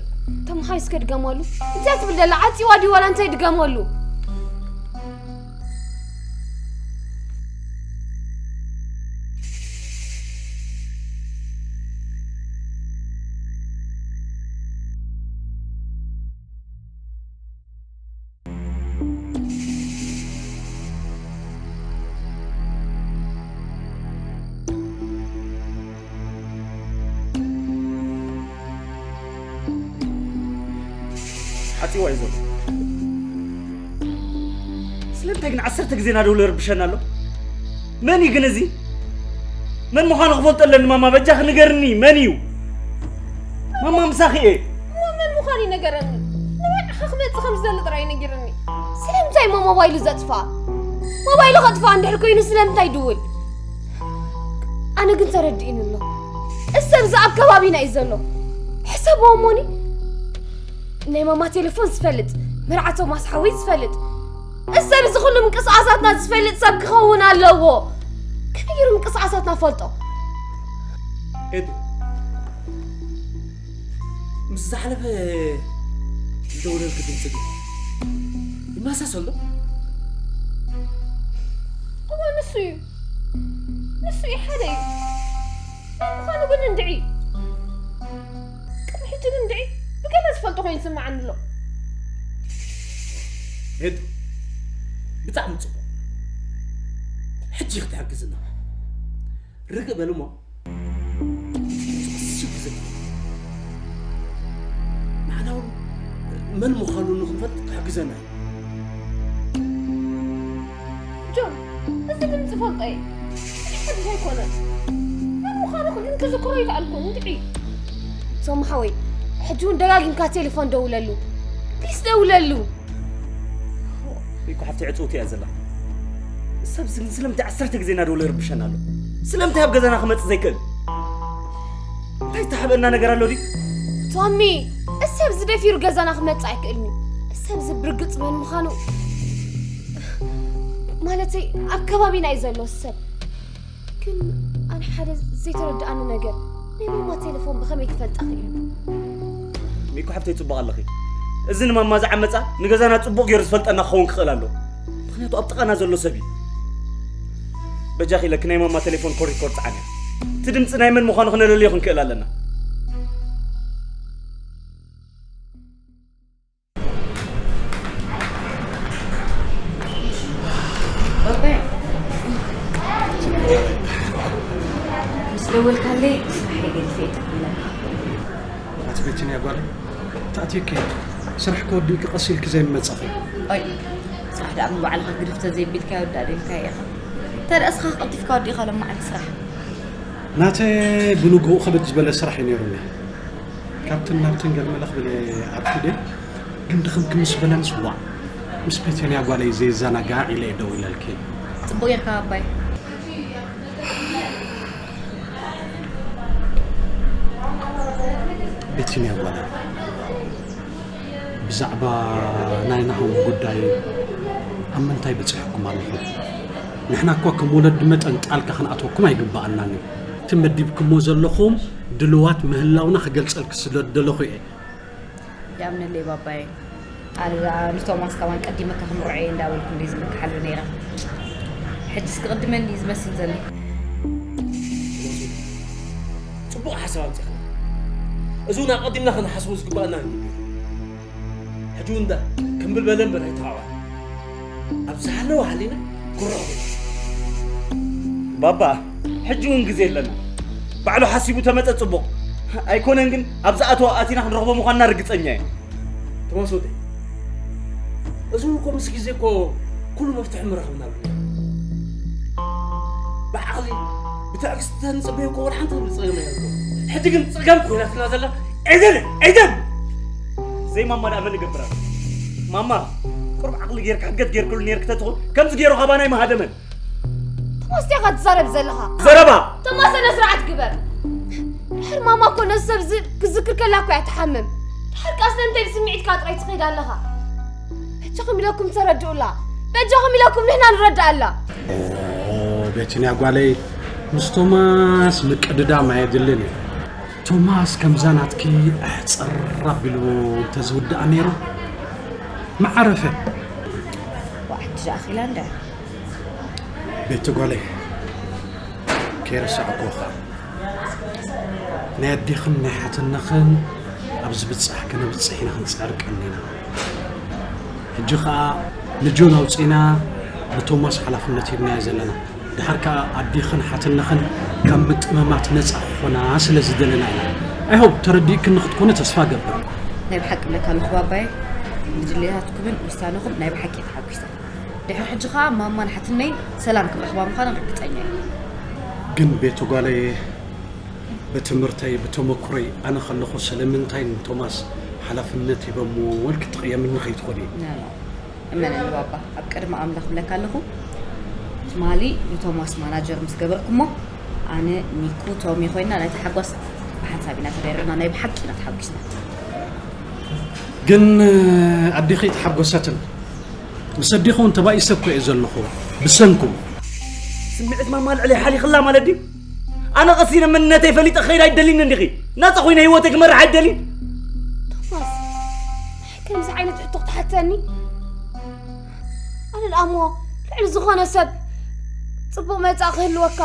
ተምሃይ እስከ ድገመሉ። እንታይ ትብል ዘላ? ዓጺዋ ድዩ ዋላ እንታይ ድገመሉ። ሓፂዋ እዩ ዘሎ። ስለምንታይ ግን ዓሰርተ ግዜ ናደውለ ይርብሸና ኣሎ? መን እዩ ግን እዚ? መን ምዃኑ ክፈልጦ ኣለኒ ማማ፣ በጃኺ ንገርኒ መን እዩ? ማማ ምሳኺ እየ። እሞ መን ምዃኑ ይነገረኒ። ንመርዓኻ ክመጽእ ከም ዝደሊ ጥራይ ነጊርኒ። ስለምንታይ እሞ ሞባይሉ ዘጥፍኣ? ሞባይሉ ከጥፍኣ እንድሕር ኮይኑ ስለምንታይ ይድውል? ኣነ ግን ተረዲእኒ ኣሎ። እዚ ሰብ እዚ ኣብ ከባቢና እዩ ዘሎ። ሕሰብዎ እሞኒ። ናይ ማማ ቴሌፎን ዝፈልጥ፣ መርዓ ቶማስ ሓወይ ዝፈልጥ፣ እዚ ሰብ እዚ ኩሉ ምንቅስቓሳትና ዝፈልጥ ሰብ ክኸውን ኣለዎ። ከመይ ገይሩ ምንቅስቓሳትና ፈልጦ? ኤዱ፣ ምስ ዝሓለፈ ዝደወለልኪ ድምፂ ግን ይመሳሰል ዶ? እወ፣ ንሱ እዩ። ንሱ እዩ፣ ሓደ እዩ። መን ምዃኑ ግን እንድዒ። ቅድሚ ሕጂ ግን እንድዒ ብገለ ዝፈልጦ ኮይኑ ይስምዓኒ ኣሎ። ሄዱ፣ ብጣዕሚ ጽቡቕ። ሕጂ ክትሕግዝና። ርግእ በል እሞ፣ መን ምዃኑ ንኽንፈልጥ ክሕግዘና እዩ። ጆን፣ እዚ ድምፂ ፈልጦ እየ። ሕድሽ ኣይኮነን። መን ምዃኑ ግን ክዝክሮ ይከኣልኩ እንድዒ። ቶም ሓወይ፣ ሕጂ እውን ደጋጊምካ ቴሌፎን ደውለሉ። ፕሊስ ደውለሉ። እኮ ሓፍቲ ዕፅውቲ እያ ዘላ። ሰብ ግን ስለምንታይ ዓሰርተ ግዜ እናደወለ ይርብሸና ኣሎ? ስለምንታይ ኣብ ገዛና ክመፅእ ዘይክእል? እንታይ ተሓበና ነገር ኣሎ ድዩ? ቶሚ፣ እሰብ ዝደፊሩ ገዛና ክመጽእ ኣይክእልን እዩ። እሰብ ዝብርግጽ መን ምዃኑ ማለተይ ኣብ ከባቢና እዩ ዘሎ ሰብ። ግን ኣነ ሓደ ዘይተረድኣኒ ነገር ናይ ማማ ቴሌፎን ብኸመይ ክፈልጣ ክኢሉ? ሚኮ ሓፍተይ ጽቡቕ ኣለኺ። እዚ ንማማ ዝዓመጻ ንገዛና ጽቡቕ ገይሩ ዝፈልጠና ክኸውን ክኽእል ኣሎ። ምኽንያቱ ኣብ ጥቓና ዘሎ ሰብ እዩ። በጃኺ ኢለኪ ናይ ማማ ቴሌፎን ኮድ ሪኮርድ ጽዓኒ። እቲ ድምፂ ናይ መን ምዃኑ ክነለልዮ ክንክእል ኣለና። ባባይ፣ ምስ ደወልካለይ ስራሕ ገዲፈ እየ ተቐቢለካ። ኣቲ ቤትንያ ጓል፣ ተኣትየኪ ስራሕ ከወዲእኪ ቀስ ኢልኪ ዘይምመጻኺ። ኣይ፣ ስራሕ ደኣ ብባዕልኻ ግድፍ ተዘይቢልካ ይወዳእ ደልካ ኢኻ። እንተ ደኣ እስኻ ቀልጢፍካ ወዲእካ ሎም መዓልቲ ስራሕ። ናተ ብንግኡ ከበድ ዝበለ ስራሕ እዩ ነይሩኒ። ካብትን ናብትን ገልመለ ክብል ኣርፊደ፣ ግን ድኽም ክምስ በለንስ ዋዕ፣ ምስ ቤትንያ ጓለይ ዘይዘናጋዕ ኢለ እየ ደው ኢለልኪ። ጽቡቕ ጌርካ ኣባይ። ቤትንያ ጓለይ፣ ብዛዕባ ናይ ናሆም ጉዳይ ኣብ ምንታይ በጺሕኩም ኣለኹም? ንሕና እኳ ከም ወለዲ መጠን ጣልቃ ክንኣትወኩም ኣይግብኣናን እዩ። እቲ መዲብኩሞ ዘለኹም ድልዋት ምህላውና ክገልጸልኪ ስለ ዝደለኹ እየ። ይኣምነለይ ባባየ። ኣነ ደኣ ንቶማስ ካባን ቀዲመካ ክምርዖ እየ እንዳበልኩ እንደ ዝምክሓሉ ነይረ። ሕጅስ ክቕድመኒ እዩ ዝመስል ዘሎ። ጽቡቕ ሓሳብ ኣምጺእኽና። እዚ እውን ኣቐዲምና ክንሓስቦ ዝግባኣና እዩ። ሕጂ እውን እንዳ ክምብል በለ እምበር ኣይተሓባል። ኣብ ዝሃለወ ሃሊና ክረኽቦ። ባባ፣ ሕጂ እውን ግዜ ኣለና። ባዕሉ ሓሲቡ ተመጸ ጽቡቕ። ኣይኮነን ግን ኣብ ዝኣተወ ኣቲና ክንረኽቦ ምዃንና ርግጸኛ እየ። ቶማስ ወደይ፣ እዚ እውን እኮ ምስ ግዜ እኮ ኩሉ መፍትሒ ምረኽብናሉ። ብዓቕሊ ብትዕግስቲ ተንጽበዮ እኮ ወላ ሓንቲ ጸገም የለን። ሕጂ ግን ጸገም ኮይናትና ዘላ ኤደን፣ ኤደን! ዘይማማ ደኣ መን ይገብራ? ማማ፣ ቁሩብ ዓቕሊ ጌርካ ሕገት ጌርክሉ ኔርክ ተትኹን ከምዚ ገይሩ ካባና ኣይምሃደመን። ቶማስ ዲኻ ትዛረብ ዘለኻ? ዘረባ! ቶማስ ስነ ስርዓት ግበር። ድሕር ማማ እኮ ነዚ ሰብ እዚ ክዝክር ከላ እኮ እያ ትሓምም። ድሕር ቃ ስለምንታይ ብስምዒትካ ጥራይ ትኸይድ ኣለኻ? በጃኹም ኢለኩም ተረድኡላ። በጃኹም ኢለኩም ንሕና ንረድኣላ። ኦ፣ ቤትንያ ጓለይ፣ ምስ ቶማስ ምቅድዳም ኣየድልን እዩ። ቶማስ ከምዛ ናትኪ ኣሕጽር ኣቢሉ እንተዝውድኣ ነይሩ፣ መዓረፈ። ዋዕቲ ዝኣኺላ እንዳ ቤቲ ጓለይ፣ ከይረሳዕኩ ኸዓ ናይ ኣዴኽን ናይ ሓትነኽን ኣብ ዝብጻሕ ከነብጽሕ ኢና ክንጽዕር ቀኒና። ሕጂ ኸዓ ንጆን ኣውጺእና ንቶማስ ሓላፍነት ሂብናዮ ዘለና። ድሓር ከኣ ኣዴኽን ሓትነኽን ካብ ምጥምማት ነጻ ክኾና ስለ ዝደለና ኢና። I hope ተረዲእክኒ ክትኮነ ተስፋ እገብር። ናይ ብሓቂ እብለካ ኣለኹ ባባየ፣ ብድሌታትኩምን ውሳነኹም ናይ ብሓቂ እየ ተሓጒሰ። ድሕሪ ሕጂ ከኣ ማማን ሓትነይን ሰላም ክረኽባ ምዃነን ርግጸኛ እየ። ግን ቤቲ ጓለይ፣ ብትምህርተይ ብተመኩሮይ ኣነ ከለኹ ስለምንታይ ንቶማስ ሓላፍነት ሂበሞ ወልኪ ትቕየምኒ ከይትኾኒ። እመነኒ ባባ፣ ኣብ ቅድሚ ኣምላኽ እብለካ ኣለኹ። ትማሊ ንቶማስ ማናጀር ምስ ገበርኩሞ ኣነ፣ ሚኩ፣ ቶሚ ኮይና ናይ ታሓጓስ ብሓንሳብ ኢና ተደሪቕና፣ ናይ ብሓቂ ኢና ተሓጒስና። ግን ኣዴኺ ኣይተሓጎሰትን። ምስ ኣዴኺ እውን ተባኢሰ እኮ እየ ዘለኹ ብሰንኩም። ስምዒት ማማ ልዕለይ ሓሊኽላ ማለት ድዩ? ኣነ ቀሲነ መንነተይ ፈሊጠ ክኸይድ ኣይደልን እንዲኺ? ናጻ ኮይነ ህይወተይ ክመርሕ ኣይደልን? ቶማስ፣ ከምዚ ዓይነት ሕቶ ክትሓተኒ? ኣነ ደኣ እሞ ልዕሊ ዝኾነ ሰብ ጽቡቕ መጻኢ ክህልወካ፣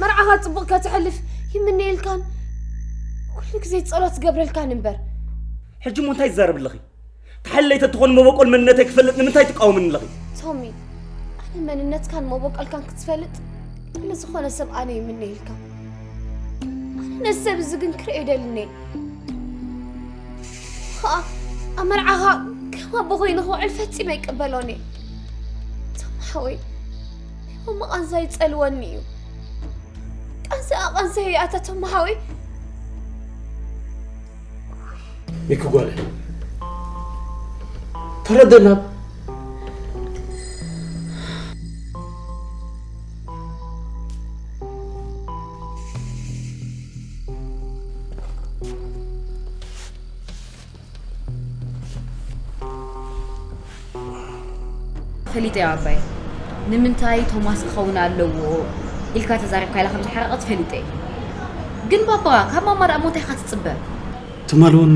መርዓኻ ጽቡቕ ከተሕልፍ ይምነየልካን ኩሉ ግዜ ጸሎት ዝገብረልካን እምበር። ሕጂ እሞ እንታይ ትዛረቢ ኣለኺ? ተሓልለይ ተትኾኒ መበቆል መንነተይ ክፈልጥ ንምንታይ ትቃወምኒ ኣለኺ? ቶሚ፣ ኣነ መንነትካን መበቆልካን ክትፈልጥ ንዝኾነ ሰብ ኣነ ይምነየልካ። ኣነ ነዚ ሰብ እዚ ግን ክርእዮ ይደልኒ እየ። ኸኣ ኣብ መርዓኻ ከም ኣቦ ኮይኑ ክውዕል ፈጺመ ኣይቅበሎን እየ። ቶም ሓወይ፣ ናይ ማማ ቃንዛ ይጸልወኒ እዩ። ቃንዛ ቃንዛ እዩ ኣታ ቶም ሓወይ። ሚኪ ጓለ ተረደና። ፈሊጠ እየ ኣባይ። ንምንታይ ቶማስ ክኸውን ኣለዎ ኢልካ ተዛሪብካ ኢላ ከም ዝሓረቐት ፈሊጠ እየ። ግን ባባ፣ ካብ ማማ ደኣ እሞ እንታይ ኢኻ ትጽበ? ትማሊ እውን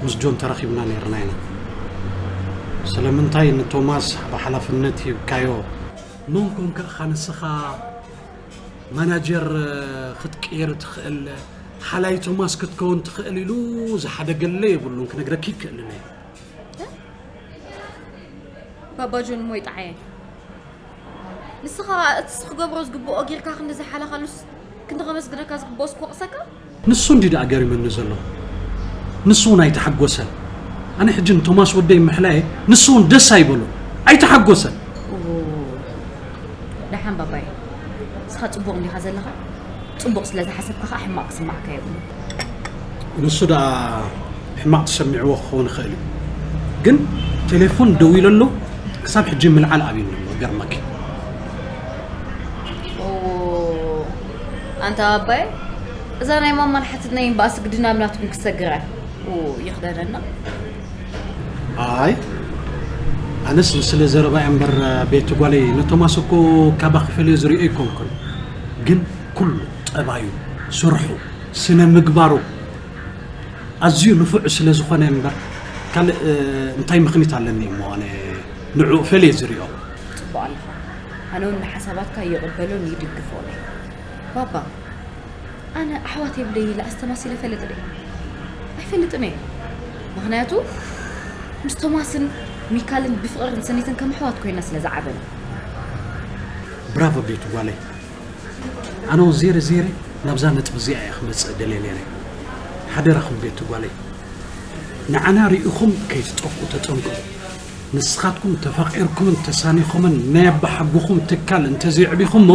ምስ ጆን ተራኺብና ነይርና ኢና። ስለምንታይ ንቶማስ ብሓላፍነት ሂብካዮ? መን ኮንካ ኢኻ ንስኻ ማናጀር ክትቅየር ትኽእል፣ ሓላይ ቶማስ ክትከውን ትኽእል ኢሉ ዝሓደገለ የብሉን፣ ክነግረኪ ይክእልን እየ። ባባ ጆን እሞ ይጥዓየ። ንስኻ እቲ ክገብሮ ዝግብኦ ጌርካ ክንዲ ዝሓለኻሉስ ክንዲ ከመስግነካ ዝግብኦስ ክወቕሰካ? ንሱ እንዲ ደኣ ገሪመኒ ዘሎ። ንሱ እውን ኣይተሓጎሰን። ኣነ ሕጂ ንቶማስ ወደይ ምሕላየ ንሱ እውን ደስ ኣይበሎ። ኣይተሓጎሰን። ደሓን ባባይ፣ ንስኻ ጽቡቕ እንዲኻ ዘለኻ። ጽቡቕ ስለ ዝሓሰብካ ኸኣ ሕማቕ ክስማዓካ የብሉን። ንሱ ደኣ ሕማቕ ተሰሚዕዎ ክኸውን ይኽእል እዩ። ግን ቴሌፎን ደዊለሉ ክሳብ ሕጂ ምልዓል ኣብዩኒ ኣሎ። ገርመኪ። ኦ፣ ኣንታ ኣባይ፣ እዛ ናይ ማማ ልሓትት ናይ እምበኣስ ግድና ኣብ ናትኩም ክሰግራ። ኡ፣ ይኽደነና። ኣይ ኣነስ ስለ ዘረባ እምበር ቤቲ ጓለይ ንቶማስ እኮ ካባኺ ፈልየ ዝሪኦ ኣይኮንኩን። ግን ኩሉ ጠባዩ፣ ስርሑ፣ ስነ ምግባሩ ኣዝዩ ንፉዕ ስለ ዝኾነ እምበር ካልእ እንታይ ምኽኒት ኣለኒ እሞ ኣነ ንዕኡ ፈልየ ዝሪኦ። ጽቡቕ ኣለኻ። ኣነ እውን ንሓሳባትካ ይቕበሎን ይድግፎን እየ። ባባ፣ ኣነ ኣሕዋት የብለይ ኢለ ኣስተማሲለ እፈልጥ ድየ? ኣይፈልጥን እየ። ምኽንያቱ ምስ ቶማስን ሚካልን ብፍቕርን ስኒትን ከም ኣሕዋት ኮይና ስለ ዝዓበና። ብራቮ ቤቲ ጓለይ። ኣነ እውን ዜረ ዜረ ናብዛ ነጥቢ እዚኣ እየ ክመጽእ ደልየ ነይረ። ሓደራኹም ቤቲ ጓለይ፣ ንዓና ርኢኹም ከይትጠፍኡ ተጠንቀቑ። ንስኻትኩም ተፋቒርኩምን ተሳኒኹምን ናይ ኣባሓጎኹም ትካል እንተዘየዕቢኹሞ፣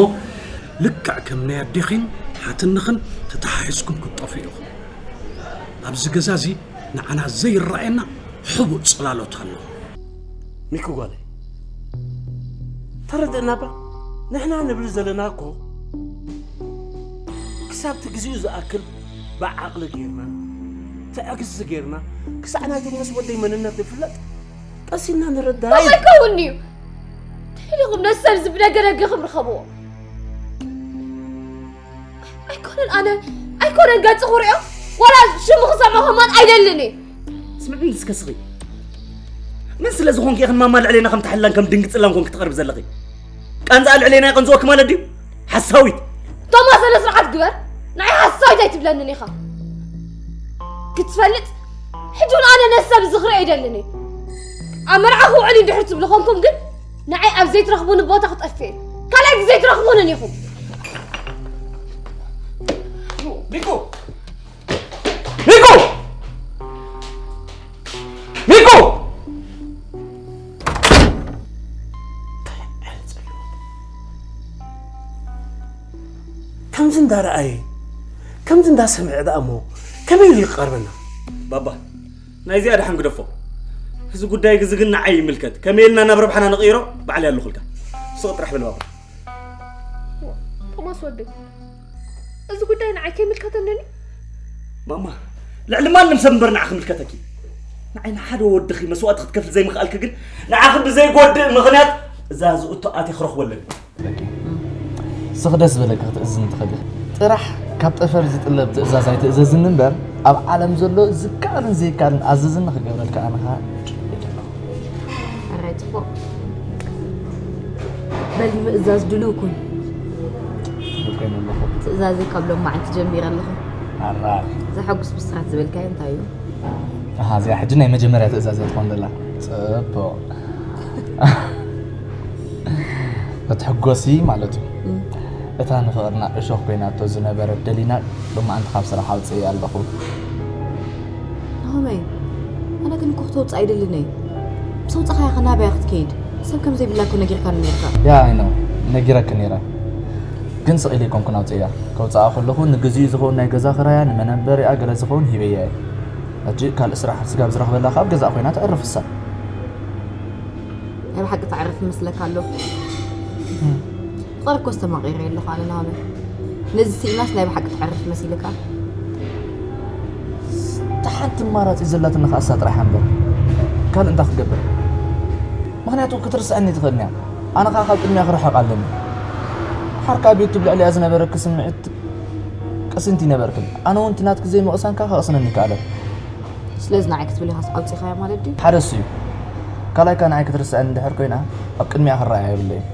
ልክዕ ከም ናይ ኣዴኺን ሓትንኽን ተተሓሒዝኩም ክትጠፍኡ ኢኹም። ኣብዚ ገዛ እዚ ንዓና ዘይረኣየና ሕቡእ ጽላሎት ኣሎ። ሚኪ ጓለይ፣ ተረድእና እባ። ንሕና ንብል ዘለና እኮ ክሳብቲ ግዜኡ ዝኣክል ብዓቕሊ ጌርና፣ ትዕግስቲ ጌርና፣ ክሳዕ ናይ ቶማስ ወደይ መንነት ዝፍለጥ ቀስ ኢልና ንርዳእ። ከምኡ ኣይከውንን'ዩ። እንታይ ኢልኩም ነቲ ሰብ እዚ ብደገ ደገ ክብሪ ኸብዎ? ኣይኮነን ኣነ ኣይኮነን ገጽ ክሪኦ ዋላ ሽሙ ክሰምዖ ከማን ኣይደልን እየ። ስምዕኒ እስከ ስኺ። መን ስለ ዝኾንኪ ኢኽን ማማ ልዕሌና ከም ተሓላን ከም ድንግጽላን ኮንኪ ትቐርቢ ዘለኺ? ቃንዛኣ ልዕሌና ይቐንዝወኪ ማለት ድዩ? ሓሳዊት። ቶማስ ስነ ስርዓት ግበር። ንዓይ ሓሳዊት ኣይትብለንን ኢኻ። ክትፈልጥ ሕጂ እውን ኣነ ነዚ ሰብ እዚ ክሪኦ ኣይደልን እየ። ኣብ መርዓ ክውዕል እዩ እንድሕር ትብሉ ኮንኩም ግን ንዓይ ኣብ ዘይትረኽቡኒ ቦታ ክጠፍእ እየ። ካልኣይ ግዜ ኣይትረኽቡንን ኢኹም። ሚኩ! ሚኩ! ሚኩ! ከምዚ እንዳረኣየ ከምዚ እንዳሰምዐ ደኣ እሞ ከመይ ኢሉ ይቐርበና? ባባ፣ ናይዚኣ ደሓን ግደፎ። እዚ ጉዳይ ግዚ ግን ንዓይ ይምልከት። ከመይ ኢልና ናብ ረብሓና ንቕይሮ ባዕለይ ኣለኹልካ። ስቕ ጥራሕ በል ባባ። ቶማስ ወደይ፣ እዚ ጉዳይ ንዓይ ከይምልከተኒ ድዩ? ማማ፣ ልዕሊ ማንም ሰብ እምበር ንዓኺ ይምልከተኪ። ንዓይ ንሓደ ወድኺ መስዋእቲ ክትከፍሊ ዘይምኽኣልኪ ግን ንዓኺ ብዘይጎድእ ምኽንያት እዛ ዝእቶ ኣትየ ክረኽቦ ኣለኒ። በቂ። ስኽ ደስ ዝበለኪ ክትእዝኒ ትኽእሊ ኢኺ። ጥራሕ ካብ ጠፈር ዝጥለብ ትእዛዝ ኣይትእዘዝኒ እምበር ኣብ ዓለም ዘሎ ዝከኣልን ዘይከኣልን ኣዘዝኒ ክገብረልኪ ኣነ ኸኣ ድሉው እየ ዘለኹ። ኣራይ ጽቡቕ። በል ንምእዛዝ ድሉው ኩን። ድሉው ኮይነ ኣለኹ። ትእዛዘይ ካብ ሎማዓንቲ ጀሚረ ኣለኹ። ኣራይ። ዘሐጉስ ብስራት ዝበልካዮ እንታይ እዩ? ኣሃ እዚኣ ሕጂ ናይ መጀመርያ ትእዛዝ እያ ትኾን ዘላ። ጽቡቕ። ክትሕጎሲ ማለት እዩ። እታ ንፍቕርና እሾኽ ኮይናቶ ዝነበረት ደሊና ሎማዓንቲ ካብ ስራሕ ኣውፅኤያ ኣለኹ። ከመይ? ኣነ ግን እኮ ክትወፅእ ኣይደልን እየ። ምስ ኣውፃእኻያ ከ ናበይ ክትከይድ? ሰብ ከም ዘይብላ እኮ ነጊርካኒ ነይርካ። ያ ኣይ ነው ነጊረክ ነይረ፣ ግን ስቕ ኢለ ኣይኮንኩን ኣውፅእያ። ከውፅኣ ከለኹ ንግዚኡ ዝኸውን ናይ ገዛ ክራያ፣ ንመነበሪኣ ገለ ዝኸውን ሂበያ እየ። ሕጂ ካልእ ስራሕ ስጋብ ዝረኽበላ ከኣ ኣብ ገዛኣ ኮይና ተዕርፍ እሳ። ናይ ብሓቂ ተዕርፍ ይመስለካ ኣሎ። ፍቕሪ እኮ ዝተማቒረ ኣለኹ ኣነ ናሆመይ። ነዚ ስኢናስ ናይ ብሓቂ ተዕርፍ መሲልካ? እታ ሓንቲ ኣማራፂ ዘላትና ከኣ እሳ ጥራሕ እምበር ካልእ እንታይ ክገብር? ምኽንያቱ ክትርስዐኒ ትኽእል እያ። ኣነ ከኣ ካብ ቅድሚያ ክርሕቕ ኣለኒ። ሓርካ ቤቱ ኣብ ልዕሊኣ ዝነበረኪ ስምዒት ቅስንቲ ነበርክን። ኣነ እውን እቲ ናትኪ ዘይምቕሳን ከኣ ከቕስነኒ ይከኣለን። ስለዚ ንዓይ ክትብል ኢኻስ ኣውፂኻያ ማለት ድዩ? ሓደ እሱ እዩ። ካልኣይ ከኣ ንዓይ ክትርስዐኒ እንድሕር ኮይና ኣብ ቅድሚኣ ክረኣያ የብለይን።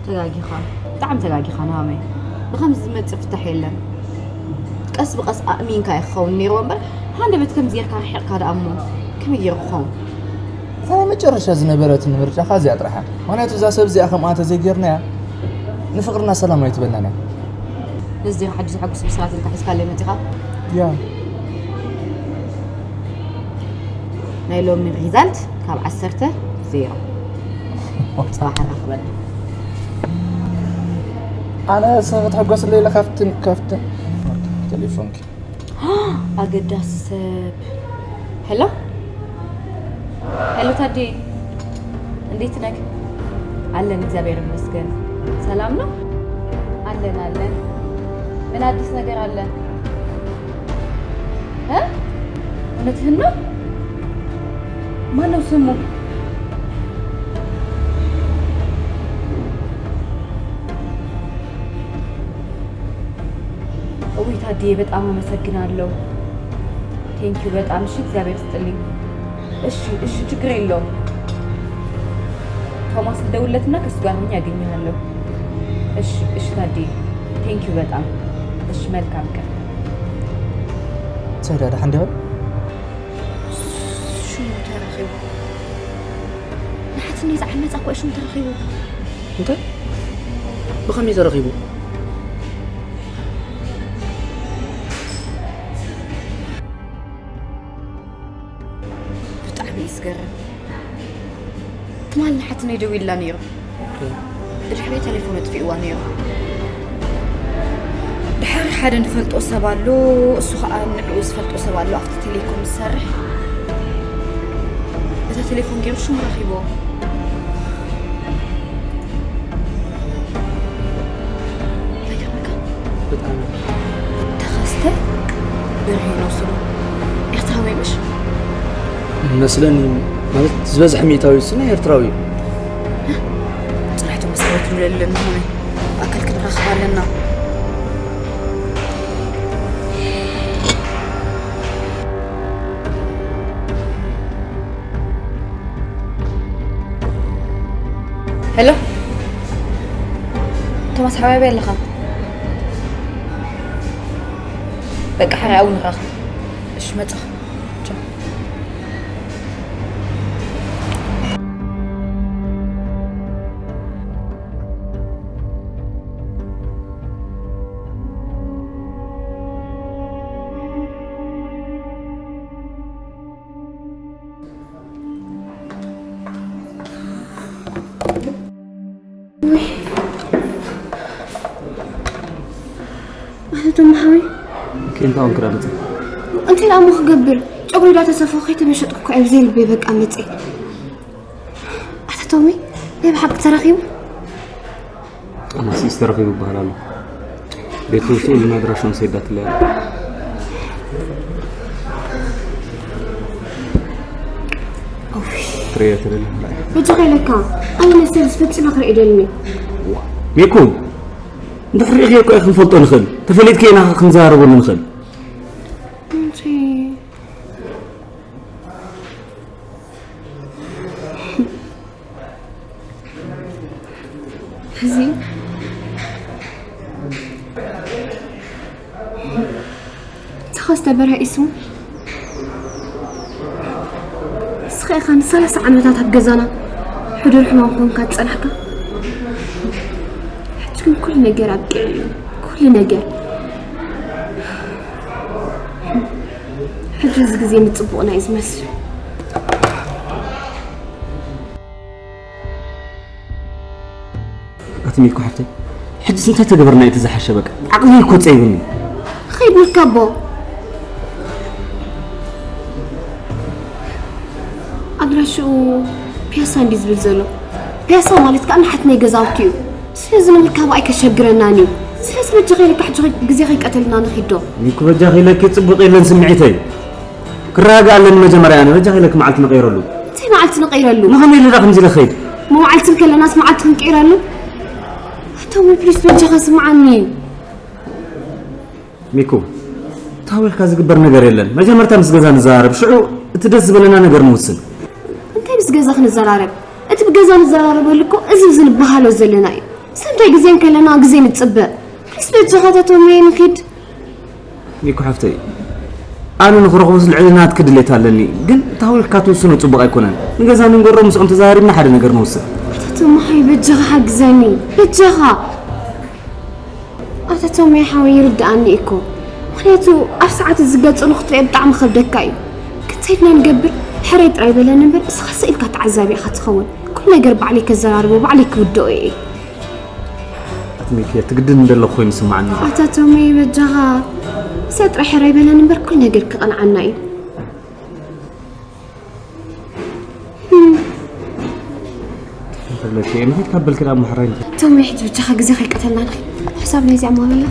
ተጋጊኻ፣ ብጣዕሚ ተጋጊኻ ናሆመይ። ብኸምዚ ዝመፅእ ፍታሕ የለን። ቀስ ብቐስ ኣእሚንካዮ ክኸውን ነይርዎ እምበር፣ ሃንደበት ከምዚ ጌርካ ርሒቕካ ደኣ እሞ ከመይ ገይሩ ክኸውን? እታ ናይ መጨረሻ ዝነበረትኒ ምርጫ ከኣ እዚኣ ጥራሕ እያ። ምኽንያቱ እዛ ሰብ እዚኣ ከምኣ ተዘይጌርናያ ንፍቕርና ሰላም ኣይትበናን እያ። ነዚ ዲኻ ሕጂ ዘሐጉስ ብስራት ኢልካ ሒዝካለይ መፂኻ? ያ ናይ ሎሚ ሪዛልት ካብ ዓሰርተ ዜሮ። ፅባሕ ንራኸበሉ። ኣነ ሰብ ክትሕጎስለይ ኢለ ካብትን ካብትን ቴሌፎንኪ ኣገዳሲ ሰብ። ሄሎ ሄሎ፣ ታዴ እንዴት ነህ? አለን፣ እግዚአብሔር ይመስገን። ሰላም ነው? አለን አለን። ምን አዲስ ነገር አለ? እ? እውነትህን ነው? ማነው ስሙ? እውይ ታድዬ፣ በጣም አመሰግናለሁ። ቴንኪው በጣም። እሺ፣ እግዚአብሔር ይስጥልኝ። እሺ፣ እሺ፣ ችግር የለውም። ቶማስ ልደውልለትና ከሱ ጋር ሆኜ አገኘሃለሁ። እሺ፣ እሺ ታድዬ፣ ቴንኪው በጣም። እሺ፣ መልካም ቀን። ሰይዳ ደሓን ዲኻ? ሽሙ ተረኺቡ። ንሓትኒ ዝዓመጻ እኮ ሽሙ ተረኺቡ። እንታይ? ብኸመይ ተረኺቡ? ብጣዕሚ እዩ ዝገርም። ትማል ንሓትነይ ደዊሉላ ነይሩ። ብድሕሪኡ ቴሌፎኑ ኣጥፊእዋ ነይሩ። ድሓር ሓደ ንፈልጦ ሰብ ኣሎ፣ እሱ ኸኣ ንዕኡ ዝፈልጦ ሰብ ኣሎ ኣብቲ ቴሌኮም ዝሰርሕ። በታ ቴሌፎን ገይሩ ሽሙ ረኺብዎ። ኣይገርመካ? ብጣዕሚ ተኸስተ በርሄ ነው ስሙ። ኤርትራዊ ምሽ? መስለኒ፣ ማለት ዝበዝሐ ሚእታዊ ስነ ኤርትራዊ እዩ። ጽናሕቱ መሰረት ንብለሉ ኣለና ሆነ። ብኣካል ክንራኸብ ኣለና። ሄሎ ቶማስ ሓባቢ ኣለኻ? በቃ ሓራይ ኣብኡ ንራኸብ። እሺ መጻኹ። ቻው። ኣቶ ተማሃዊ ኬንታ ውን ክዳለጽ እንታይ ደኣ እሞ ክገብር? ጨጉሪ ዳ ተሰፈኹ ከይተመሸጥኩ እኮ ኣብዚ ልበይ በቃ መጸ። ኣቶ ቶሚ ናይ ብሓቂ ተረኺቡ? ኣማሲስ ተረኺቡ ይበሃል ኣሎ። ቤት ውስጥ ሁሉን አድራሻውን ሰይዳትለያ ትረየ ተለለ በጃኻ ኢለካ ኣነ መሰል ዝፈጽመ ክርኢ ደልኒ። ሜኩ እንድሕር ርኢኽዮ እኮ ክንፈልጦ ንኽእል። ተፈሊጥኪ ኢና ክንዘራረበሉ ንኽእል። እንቺ እዚ ተኸስተ በርሀ ኢሱ ንስኻ ኢኻ ንሰላሳ ዓመታት ኣብ ገዛና ሕዱር ሕማም ኮንካ ዝጸናሕካ። ሕጂ ግን ኩሉ ነገር ኣብቂዑ እዩ። ኩሉ ነገር። ሕጂ እዚ ግዜ ምጽቡቕና እዩ ዝመስል። ኣቲ ሚልኮ ሓፍተይ፣ ሕጅስ እንታይ ተገበርና እዩ እቲ ዝሓሸ? በቃ ዓቕሊ እኮ ጸይብኒ። ኸይድ ንርከቦ። ኣድራሽኡ ፒያሳ እንዲ ዝብል ዘሎ። ፒያሳ ማለት ከዓ ንሓት ናይ ገዛውቲ እዩ። ስለዚ ንምርካቡ ኣይከሸግረናን እዩ። ስለዚ በጃ ከይለካ ሕጂ ግዜ ከይቀተልና ንኺዶ። ሚልኮ በጃ ከይለኪ ጽቡቕ የለን ስምዒተይ። ክረጋጋእ ኣለኒ መጀመርያ ኣነ። በጃ ከይለኪ መዓልቲ ንቀይረሉ። እንታይ መዓልቲ ንቀይረሉ? ንኸመይ ኢለ ዳ ከምዚ ኢለ ኸይድ? መዓልቲ ከለናስ መዓልቲ ክንቀይረሉ? ኣቶሚ ፕሊስ በጃኻ ስምዓኒ። ሚኩ፣ ታዊልካ ዝግበር ነገር የለን። መጀመርታ ምስ ገዛ ንዘራረብ፣ ሽዑ እቲ ደስ ዝበለና ነገር ንውስን። እንታይ ምስ ገዛ ክንዘራረብ? እቲ ብገዛ ንዘራረበሉ እኮ እዚ ኣብዚ ንበሃሎ ዘለና እዩ። ሰንታይ ግዜ ከለና ግዜ ንጽበ። ፕሊስ በጃኻ ኣቶሚ ንኺድ። ሚኩ ሓፍተይ፣ ኣነ ንኽረኽቦስ ልዕሊ ናትኪ ድሌት ኣለኒ፣ ግን ታዊልካ ትውስኖ ጽቡቕ ኣይኮነን። ንገዛ ንንገሮ ምስኦም ተዘራሪብና ሓደ ነገር ንውስን። ኣቶሚ ሓይ በጃኻ ሓግዘኒ። በጃኻ። ኣታ ቶሚ ሓወይ ይርድኣኒ እኮ። ምኽንያቱ ኣብ ሰዓት እዚ ገጹ ንኽትሪኦ ብጣዕሚ ከብደካ እዩ። ክንሰይድና ንገብር ሕራይ ጥራይ በለኒ እምበር እስኻ ስኢልካ ተዓዛቢ ኢኻ ትኸውን። ኩሉ ነገር ባዕለይ ከዘራርቦ ባዕለይ ክውድኦ እየ። ኣቲ ሚኪ እቲ ግድን እንደለኹ ኮይኑ ስምዓኒ። ኣታ ቶሚ በጃኻ እዛ ጥራይ ሕራይ በለኒ እምበር ኩሉ ነገር ክቐንዓና እዩ። ተፈለኪ እንዴት ካበልክ ዳ ማሕራይ። ቶም ሕጂ ብቻ ግዜ ከይቀተልና ንኺድ። ሕሳብ ናይዚ ኣማበላ።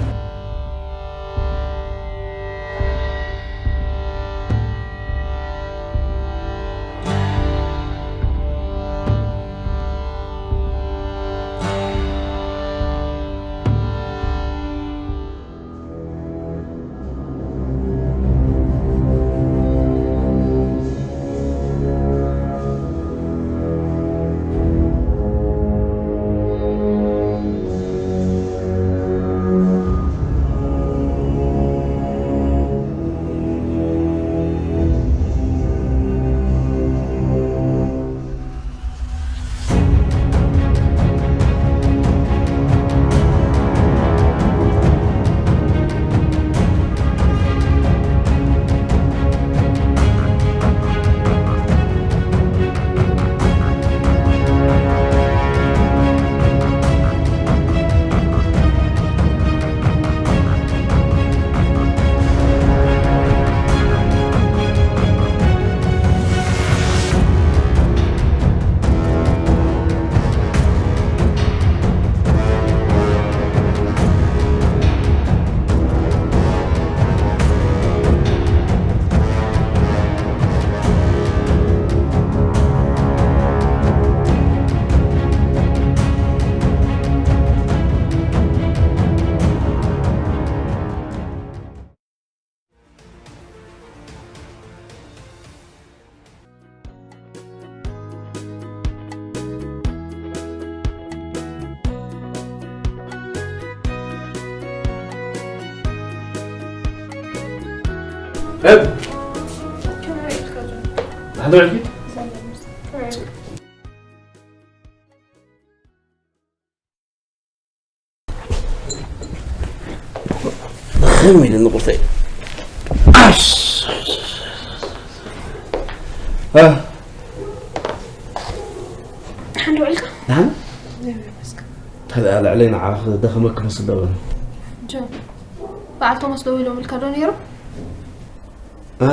ከመይ ኢለ ንቁርተይ? ኣሽ! እ። ሓንዲ ውዕልካ? ደሓን? እንታይ ደኣ ልዕለይ ንዓኻ ደኸመኪ መስል ዶ በለ? ጆ፣ በዓል ቶማስ ደዊሎምልካ ዶ ነይሮም? እ።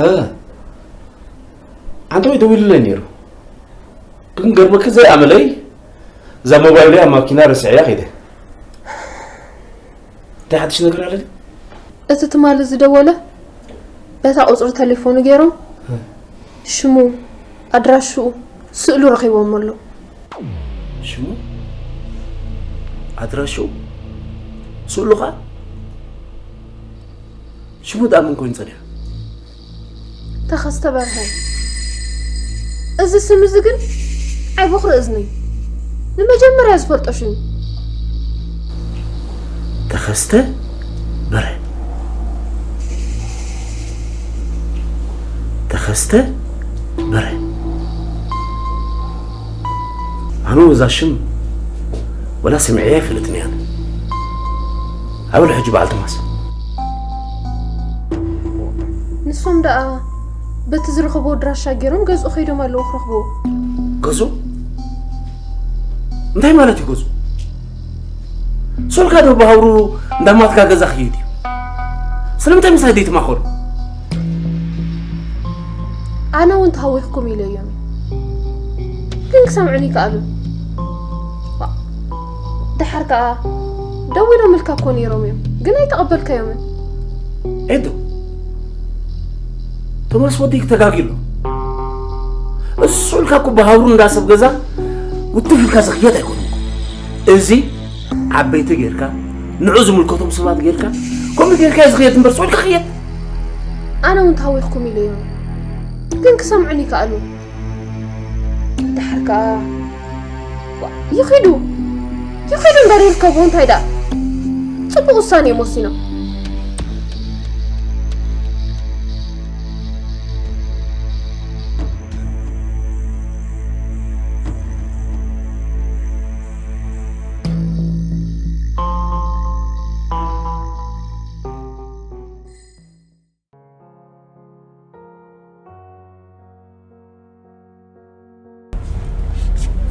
ኣንተ ወይ ደዊሉለይ ነይሩ። ግን ገርመኪ ዘይኣመለይ እዛ ሞባይለይ ኣብ ማኪና ረሲዐያ ከይደ። እንታይ ሓድሽ ነገር ኣሎ ድዩ? እቲ ትማሊ ዝደወለ በታ ቁጽሪ ተሌፎኑ ገይሮም እ። ሽሙ፣ ኣድራሽኡ፣ ስእሉ ረኺቦም ኣለዉ። ሽሙ፣ ኣድራሽኡ፣ ስእሉ ኸኣ? ሽሙ ደኣ መን ኮይኑ ጸኒሑ? ተኸስተ በርሀ። እዚ ስም እዚ ግን ኣይ በኹሪ እዝነይ። ንመጀመርያ ዝፈልጦ ሽም። ተኸስተ በርሀ። ተኸስተ በርሀ። ኣነ እዛ ሽም ወላ ሰሚዐያ ኣይፈልጥን እየ ኣነ። ኣበሉ ሕጂ በዓል ቶማስ። ንሶም ደኣ በቲ ዝረኸቦ ኣድራሻ ገይሮም ገዝኡ ከይዶም ኣለዉ ክረኽብዎ። ገዝኡ? እንታይ ማለት እዩ ገዝኡ? ሶልካ ዶ ብሃብሩ እንዳማትካ ገዛ ክይድ እዩ? ስለምንታይ ምሳይ ዘይትማኸሩ? ኣነ እውን ተሃዊኽኩም ኢለዮም እዩ። ግን ክሰምዑኒ ይከኣሉ። ዋ፣ ደሓር ከኣ ደዊሎምልካ እኮ ነይሮም እዮም፣ ግን ኣይተቐበልካዮምን። ኤዶ፣ ቶማስ ወዲ ተጋጊ ኣሎ። እሱ ስዑልካ እኮ ብሃብሩ እንዳ ሰብ ገዛ ውትፍ ኢልካ ዝኽየድ ኣይኮነን። እዚ ዓበይቲ ጌርካ፣ ንዑ ዝምልከቶም ሰባት ጌርካ፣ ከምኡ ጌርካ እዩ ዝኽየድ እምበር ስዑልካ ክየድ። ኣነ እውን ተሃዊኽኩም ኢለዮም፣ ግን ክሰምዑኒ ይከኣሉ። ደሓር ከኣ ዋ፣ ይኺዱ፣ ይኺዱ እምበር ይርከቡ። እንታይ ደኣ ጽቡቕ ውሳኔ እዮም ወሲኖም።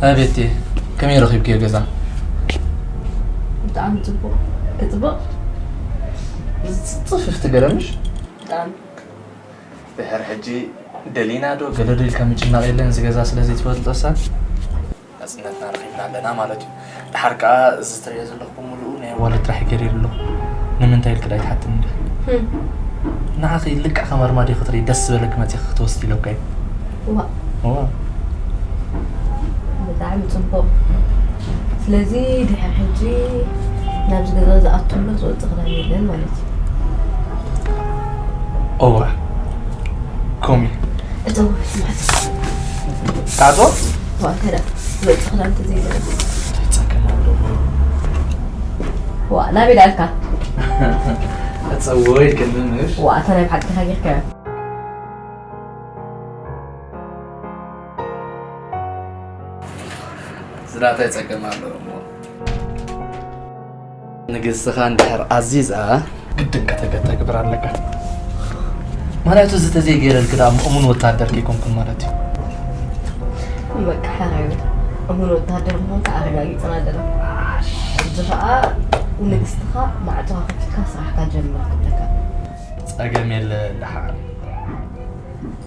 ኣቤቴ፣ ከመይ ረኺብክዮ ገዛ? ብጣዕሚ ጽቡቕ። ክጽብቕ? ጽፍፍቲ ገለ ምሽ? ብጣዕሚ። ድሕር ሕጂ ደሊና ዶ ገለ ዶ ኢልካ ምጭናቕ የለን፣ እዚ ገዛ ስለ ዘይትፈልጦ እሳ። ናጽነትና ረኺብና ኣለና ማለት እዩ። ድሓር ከኣ እዚ ትርእዮ ዘለኹ ብምሉኡ ናይ ኣዋልድ ጥራሕ ገይረ ኣለኹ። ንምንታይ ኢልኪ ዶ ኣይትሓትኒ ዲኺ? ህም። ንዓኺ ልክዕ ከም ኣርማድዮ ክትርኢ ደስ ዝበለኪ መጺኺ ክትወስዲ ኢለካ እዩ። ዋ። ዋ። ብጣዕሚ ጽቡቕ። ስለዚ ድሕሪ ሕጂ ናብዚ ገዛ ዝኣቱ ኣሎ ዝወጽእ ክዳን የለን ማለት እዩ። እዋ። ኮሚ። እተው ስማዕት። ታቶ? ዋ፣ እንታይ ደኣ? ዝወጽእ ክዳን እንተዘይገለ። ጸገም ኣለዎ። ዋ፣ ናበይ ደኣልካ? እጸዎ ኢልክኒ ምሽ? ዋ፣ ኣታ ናይ ብሓቂ ተሃጊርካዮ። ዝራእታይ ጸገም ኣለዎ እሞ። ንግስትኻ እንድሕር ኣዚዛ ግድን ከተገተግብር ኣለካ። ምኽንያቱ እዚ ተዘይገይረልኪ ደኣ እሙን ወታደር ከይኮንኩን ማለት እዩ። በቃ ሓራይ እሙን ወታደር ምዃንካ ኣረጋጊጽና ኣለና። ሕጂ ኸኣ ንግስትኻ ማዕጾኻ ከፊትካ ስራሕካ ጀምር ክብለካ። ጸገም የለ ደሓን።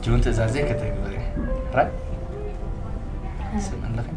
ጅውን ትእዛዘይ ከተግብር እየ። ራይ? ስምዕለኺ?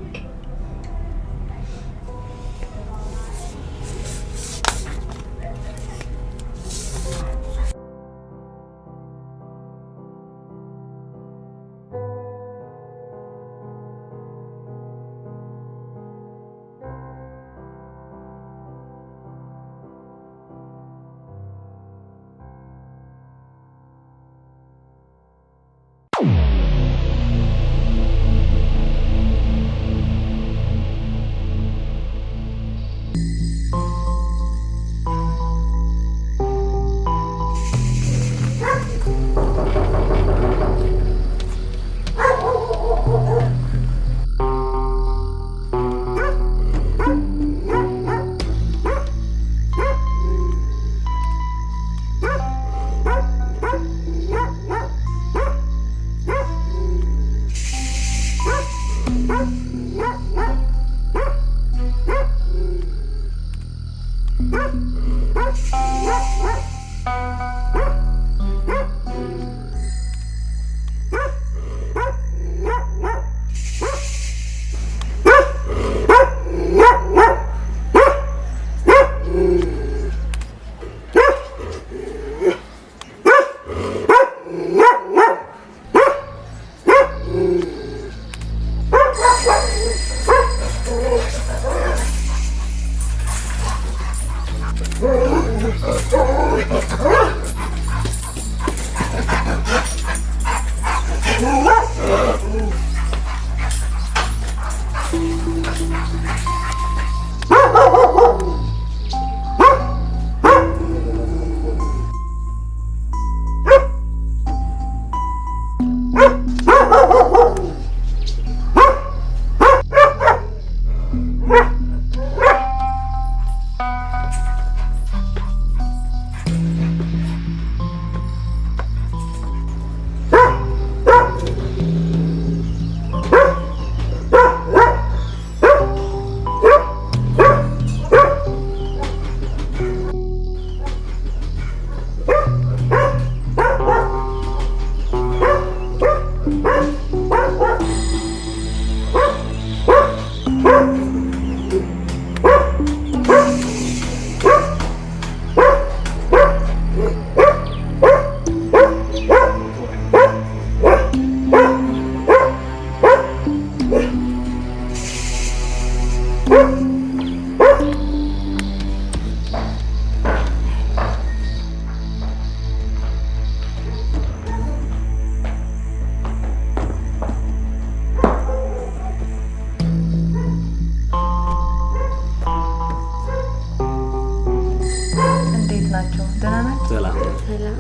ናቸው። ደህና ናቸው? ሰላም። ሰላም።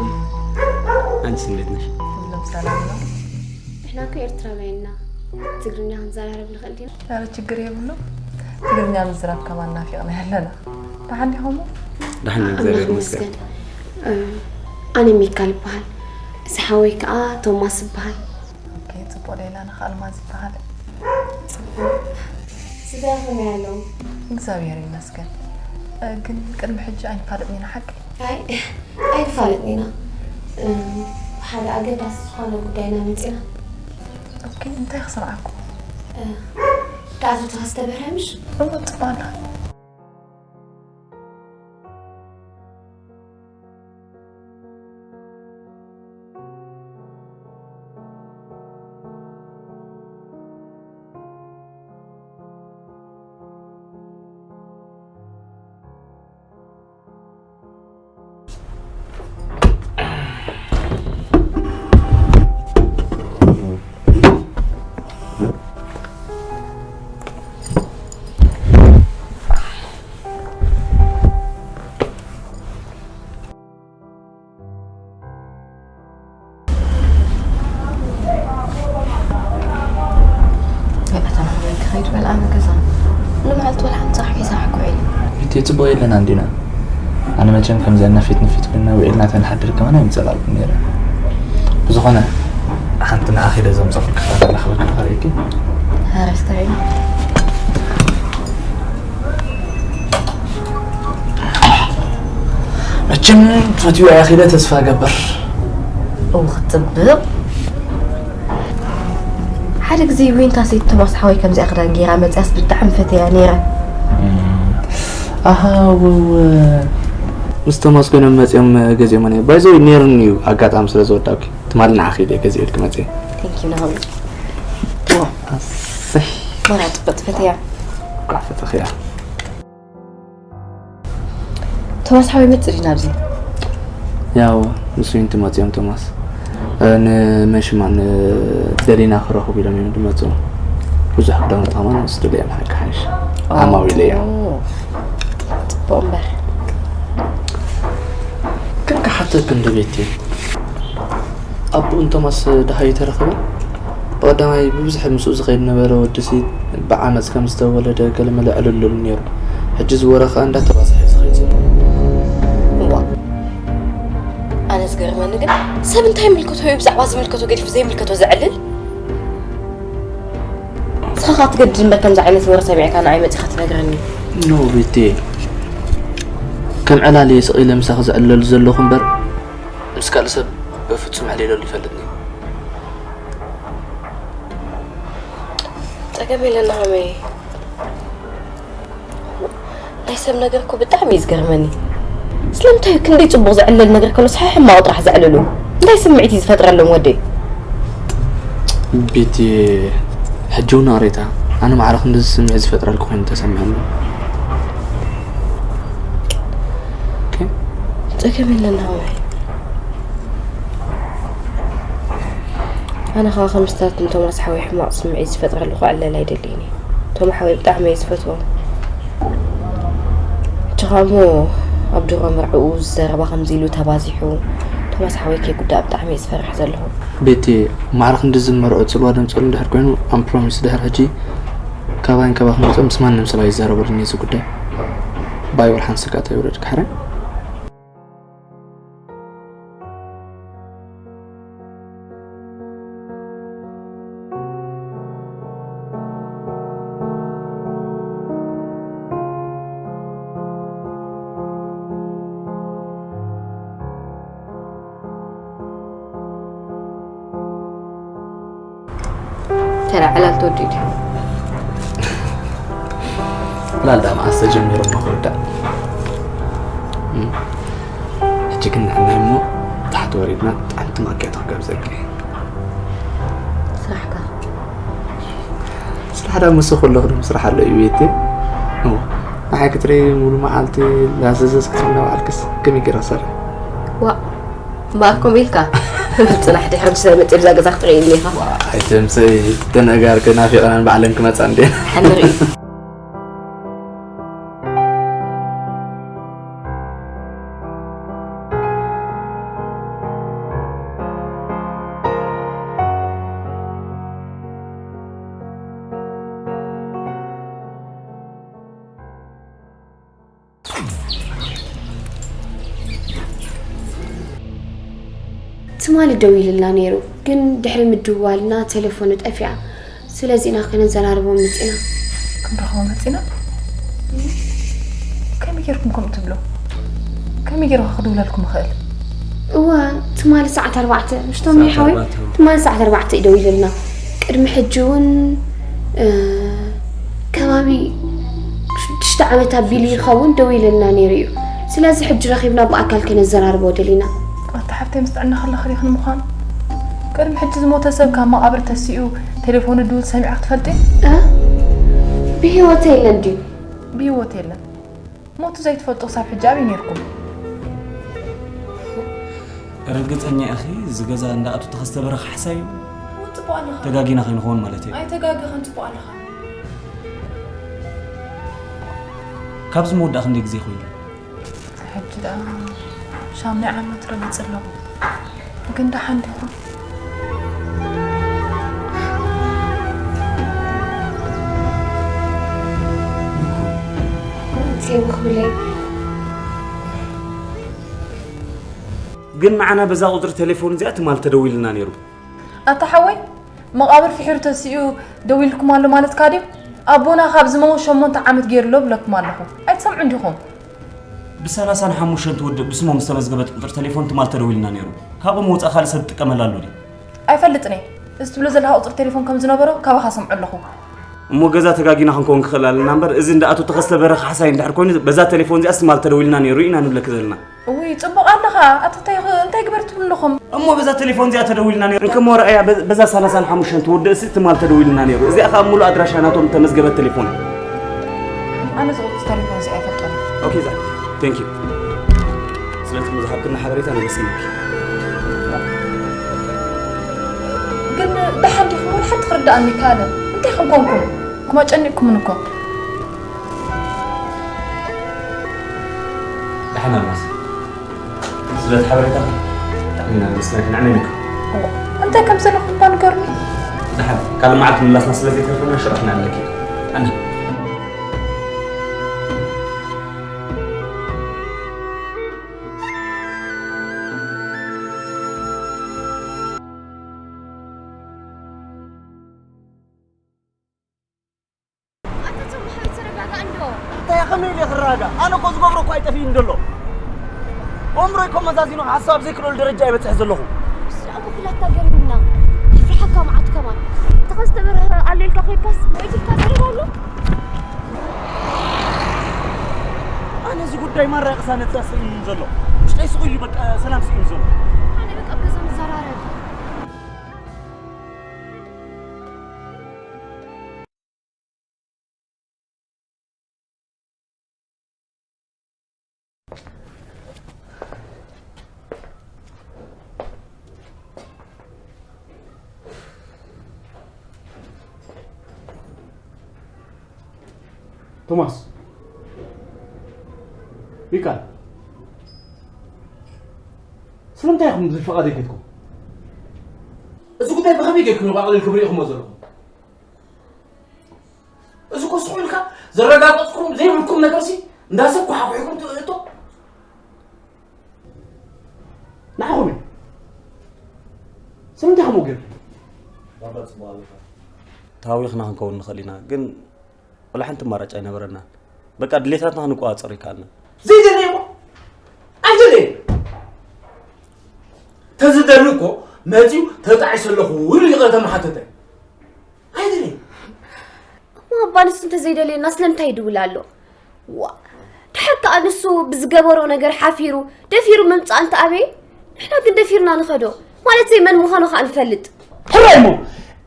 አንቺስ እንዴት ነሽ? ሁሉም ሰላም ነው። ንሕና እኮ ኤርትራውያን ኢና። ትግርኛ ክንዘራረብ ንኽእል ዲና? ኧረ ችግር የብሉ። ትግርኛ ምዝራብ ከማን ናፊቕና ያለና። ደሓን ዲኹም? ደሓን ነኝ፣ ኣምላኽ እግዚኣብሔር ይመስገን። ይመስገን። እ፣ ኣነ ሚካል ይበሃል። እዚ ሓወይ ከዓ ቶማስ ይበሃል። ኦኬ፣ ጽቡቕ ሌላ ንኻ ኣልማዝ ይበሃል። ስድራ ከመይ ኣለዉ? እግዚኣብሔር ይመስገን። እ፣ ግን ቅድሚ ሕጂ ኣይንፋለጥን ኢና ሓቂ? ኣይ ኣይንፋለጥን ኢና። እ፣ ብሓደ ኣገዳሲ ዝኾነ ጉዳይና መፂና። ኦኬ፣ እንታይ ክስምዓኩም? እ፣ ዳኣቶትኻ ዝተበርሀ ምሽ? እሞ ጽቡቕ ኣላ። ገለ ተማሃራይ ክኸይድ በል ኣነ ገዛ ንመዓልቲ ወላ ሓንቲ ፃሕ ሒዛ ሓኩዒ እቲ ጽቡቕ የለና እንዲና ኣነ መቸም ከምዚ ኣና ፊት ንፊት ኮይና ውዒልና ተንሓድር ከማን ኣይምጸላልኩ ነይረ ብዝኾነ ሓንቲ ንኣኺ ደ ዘምጸኹ ክፋተላ ክበካ ኸርእኪ ሃረስታይ መቸም ፈትዩ ኣኺለ ተስፋ ገበር እው ክትፅብቕ ሓደ ግዜ ዊንታ ሰይቲ ቶማስ ሓወይ ከምዚኣ ክዳን ገይራ መፅያስ ብጣዕሚ ፈተያ ነይረ ኣሃ ወወ ምስ ቶማስ ኮይኖም መፅኦም ገዚኦም ነ ባይዘ ነይሩኒ እዩ ኣጋጣሚ ስለ ዝወዳኩ ትማሊ ንዓኺ ኢለ ገዚኤልክ መፅእ ቴንኪ ናሆም ኣሰይ ማራ ፅብቕቲ ፈተያ ኳዕ ፈተኽያ ቶማስ ሓወይ መፅእ ድዩ ናብዚ ያው ምስ ዊንቲ መፅኦም ቶማስ ንመሽማ ንደሊና ክረኽቡ ኢሎም እዮም ዝመፁ ብዙሕ ክዳውንቲ ከማን ወስድሉ እዮም ሓቂ ሓይሽ ዓማዊለ እዮም ፅቡቅ እምበር ግን ክሓተክ እንዶ ቤቲ ኣቦኡን ቶማስ ደሃዩ ተረኸበ ብቐዳማይ ብብዝሒ ምስኡ ዝኸይድ ነበረ ወድሲ ብዓመፅ ከም ዝተወለደ ገለመለ ዕልልሉ ነይሩ ሕጂ ዝወረ ከዓ እንዳተባዝሐ ዝኸይድ ዘሎ እዋ ኣነ ዝገርመኒ ግን ሰብ እንታይ ይምልከቶ እዩ ብዛዕባ ዝምልከቶ ገዲፉ ዘይምልከቶ ዘዕልል ንስኻ ትገድድ እምበር ከምዚ ዓይነት ወረ ሰሚዕካ ንዓይ መፂኻ ትነግረኒ ኖ ቤቴ ከም ዕላል እየ ስቕ ኢለ ምሳኺ ዘዕልለሉ ዘለኹ እምበር ምስ ካልእ ሰብ በፍጹም ዕሊለሉ ይፈልጥኒ ፀገም የለና ሃመይ ናይ ሰብ ነገር እኮ ብጣዕሚ እዩ ዝገርመኒ ስለምንታይ እዩ ክንደይ ፅቡቅ ዘዕለል ነገር ከሎ ስሓ ሕማቁ ጥራሕ ዘዕልሉ እንታይ ስምዒት እዩ ዝፈጥረሎም ወደይ ቤቲ ሕጂ እውን ኣሬታ ኣነ ማዕረ ክንዲ ስምዒት ዝፈጥረልኩ ኮይኑ ተሰሚዑኒ ፀገም የለና ሃመይ ኣነ ከዓ ከምስታት ንቶማስ ሓወይ ሕማቕ ስምዒት ዝፈጥረሉ ክዕለል ኣይደልይን እዩ ቶም ሓወይ ብጣዕሚ እየ ዝፈትዎ ሕጂ ከዓ እሞ ኣብ ድሮ መርዕኡ ዘረባ ከምዚ ኢሉ ተባዚሑ ቶማስ ሓወይ ከይጉዳእ ብጣዕሚ እየ ዝፈርሕ ዘለኹ ቤቲ ማዕረ ክንዲ ዝመርዖ ፅልዋ ደምፀሉ እንድሕር ኮይኑ ኣም ፕሮሚስ ድሕር ሕጂ ካባይን ካባኹም ወፂኦም ምስ ማንም ሰብ ኣይዛረበሉን እዩ እዚ ጉዳይ ባይ ወላ ሓንቲ ስጋት ኣይውረድካ ሕራይ ተራ ዕላል ተወዲኡ ድዩ ዕላል ዳ መዓስ ተጀሚሩ እሞ ክርዳእ ሕጂ ግን ንሕና እሞ ታሕቲ ወሪድና ጣዕምቲ ማኪያቶ ክጋብዘልኪ ስራሕካ ስራሕ ዳ ምስ ከለኹ ዶ ስራሕ ኣሎ እዩ ቤቴ ንዓይ ክትርኢ ሙሉ መዓልቲ ላዘዘዝ ክትርኢ እናበዓልክስ ከመይ ገይረ ክሰርሕ ዋ እምበኣር ከምኡ ኢልካ ጽናሕ ድሕሪ ምስ መጽእ ብዛ ገዛ ክትርኢ ኢልኒ ኢኻ ኣይተምሰይ ተነጋር ከናፊቐናን ባዕለን ክመጻ እንዴ ሕንሪ ትማሊ ደዊልልና ነይሩ፣ ግን ድሕሪ ምድዋልና ቴሌፎኑ ጠፊኣ። ስለዚ ኢና ከነዘራርቦ መጺና። ክንረኽቦ መጺና? ከመይ ጌርኩም ከምኡ ትብሉ? ከመይ ጌርካ ክድውለልኩም ይኽእል? እወ፣ ትማሊ ሰዓት ኣርባዕተ፣ ምሽቶም ሰዓት ይሓወይ ኣርባዕተ። ትማሊ ሰዓት ኣርባዕተ እዩ ደዊልልና። ቅድሚ ሕጂ እውን እ፣ ከባቢ ሽዱሽተ ዓመት ኣቢሉ ይኸውን ደዊልልና ነይሩ እዩ። ስለዚ ሕጂ ረኺብና ብኣካል ከነዘራርቦ ደሊና። ኣታ ሓፍተይ፣ ምስ ጥዕና ከለኺ ዲኺ ንምዃኑ? ቅድሚ ሕጂ ዝሞተ ሰብ ካብ መቓብር ተሲኡ ቴሌፎኑ ድውል ሰሚዕኺ ትፈልጢ? እ? ብህይወት የለን ድዩ? ብህይወት የለን። ሞቱ ዘይትፈልጡ ክሳብ ሕጂ ኣበይ ነይርኩም? ርግፀኛ ኢኺ? እዚ ገዛ እንዳኣቱ ተኸስተ በረኻ ሓሳይ እዩ። እውን ፅቡቕ ኣለኻ። ተጋጊና ከይንኸውን ማለት እዩ። ኣይተጋገኸን፣ ፅቡቕ ኣለኻ። ካብዚ መወዳእ ክንደይ ግዜ ኮይኑ? ሕጂ ደኣ ሻምናይ ዓመት ረጊፅ ኣለኹ። ግን ደሓን ዲኹም? ሴቡ ክብለይ ግን ንዓና በዛ ቁፅሪ ቴሌፎን እዚኣ ትማል ተደዊልና ነይሩ። ኣታ ሓወይ፣ መቓብር ፍሒሩ ተሲኡ ደዊልኩም ኣሎ ማለትካ ድዩ? ኣቦና ካብ ዝመውት ሸሞንተ ዓመት ገይሩ ኣሎ ብለኩም ኣለኹ። ኣይትሰምዑን ዲኹም? ብሰላሳን ሓሙሽተን ትውድእ ብስሞም ዝተመዝገበት ቁፅሪ ቴሌፎን ትማል ተደዊልና ነይሩ። ካብኡ ምውፃእ ካልእ ሰብ ትጥቀመላ ኣሎ ድዩ? ኣይፈልጥን እየ። እዚ ትብሎ ዘለኻ ቁፅሪ ቴሌፎን ከም ዝነበሮ ካባኻ ሰምዖ ኣለኹ። እሞ ገዛ ተጋጊና ክንከውን ክኽእል ኣለና እምበር፣ እዚ እንዳኣቶ ተኸስተ በረኻ ሓሳይ እንድሕር ኮይኑ፣ በዛ ቴሌፎን እዚኣ ትማል ተደዊልና ነይሩ ኢና ንብለኪ ዘለና። እውይ፣ ፅቡቕ ኣለኻ። ኣታ እንታይ ኽ-፣ እንታይ ግበር ትብሉ ኣለኹም? እሞ በዛ ቴሌፎን እዚኣ ተደዊልና ነይሩ። እንከሞ ረኣያ፣ በ-፣ በዛ ሰላሳን ሓሙሽተን ትውድእ እሲ ትማል ተደዊልና ነይሩ። እዚኣ ኸኣ ሙሉእ ኣድራሻ ናቶም ተመዝገበት ቴሌፎን እያ። ኣነ ዝቕፅስ ቴሌፎን እዚ ኣይፈልጦን። ኦኬ፣ እዛ። ቴንክ ዩ። ስለቲ ዝሃብክና ሓበሬታ ነመስግነኪ። ግን ደሓን ዲኹም? ወላ ሓንቲ ክርድኣኒ ካለ። እንታይ ከም ኮንኩም? እኩም ኣጨኒቕኩምን እኮ። ደሓን ኣልማዝ። ስለቲ ሓበሬታ ብጣዕሚ ኢና ነመስግነኪ። ንዕመይ ንካ። እንታይ ከም ዘለኹም እባ ንገሩኒ። ደሓን፣ ካልእ መዓልቲ ምላስና ስለ ዘይተርፈና ሽዑ ክነዕልለኪ ኢና። ኣነ። ኣታ ተማሃሪ ተረጋጋእ እንዶ። እንታይ ከመይ ኢለ ክረጋጋእ? ኣነ እኮ ዝገብሮ እኮ ኣይጠፍእን ዘሎ። ኣእምሮይ እኮ መዛዚኑ ክሓስብ ኣብ ዘይክእለሉ ደረጃ እየ በፂሐ ዘለኹ። ብስራዕ እኮ ኩላታ ገሪሙና። ከፍርሓካ መዓት ከማን። ተኸስተ በርሀ ኣሎ ኢልካ ከይድካስ ሞይት ኢልካ ዘረባ ኣሎ። ኣነ እዚ ጉዳይ ማራ ቅሳነት ስኢኑኒ ዘሎ። ውሽጠይ ስቕ ኢሉ በቃ ሰላም ስኢኑ ዘሎ። ኣነ በቃ ኣብ ገዛ ንዘራረብ። ቶማስ፣ ሚካል፣ ስለምንታይ ኢኹም ብዘይፍቓደይ ከድኩም? እዚ ጉዳይ ብኸመይ ጌርኩም ኢኹም ኣቕሊልኩም ርኢኹምዎ ዘለኹም? እዚ እኮ ስቕ ኢልካ ዘረጋገጽኩም ዘይብልኩም ነገርሲ እንዳሰብ ኳሓኩሕኩም ትእቶ። ንዓኹም እዩ። ስለምንታይ ከምኡ ገይሩ? ታዊኽና ክንከውን ንኽእል ኢና፣ ግን ወላ ሓንቲ ኣማራጭ ኣይነበረናን። በቃ ድሌታትና ክንቆጻጸር ይከኣልና። ዘይደለየ እሞ ኣይደለየ። ተዝደሊ እኮ መጺኡ ተጣዒሰ ኣለኹ ኢሉ ይቕረታ ምሓተተ። ኣይደለየ። እሞ ኣባ ንሱ እንተዘይደልየና ስለምንታይ ይድውል ኣሎ? ዋ፣ ድሓር ከኣ ንሱ ብዝገበሮ ነገር ሓፊሩ ደፊሩ ምምጻእ እንተኣበየ፣ ንሕና ግን ደፊርና ንኸዶ ማለት ዘይመን ምዃኑ ከኣ ንፈልጥ። ሕራይ እሞ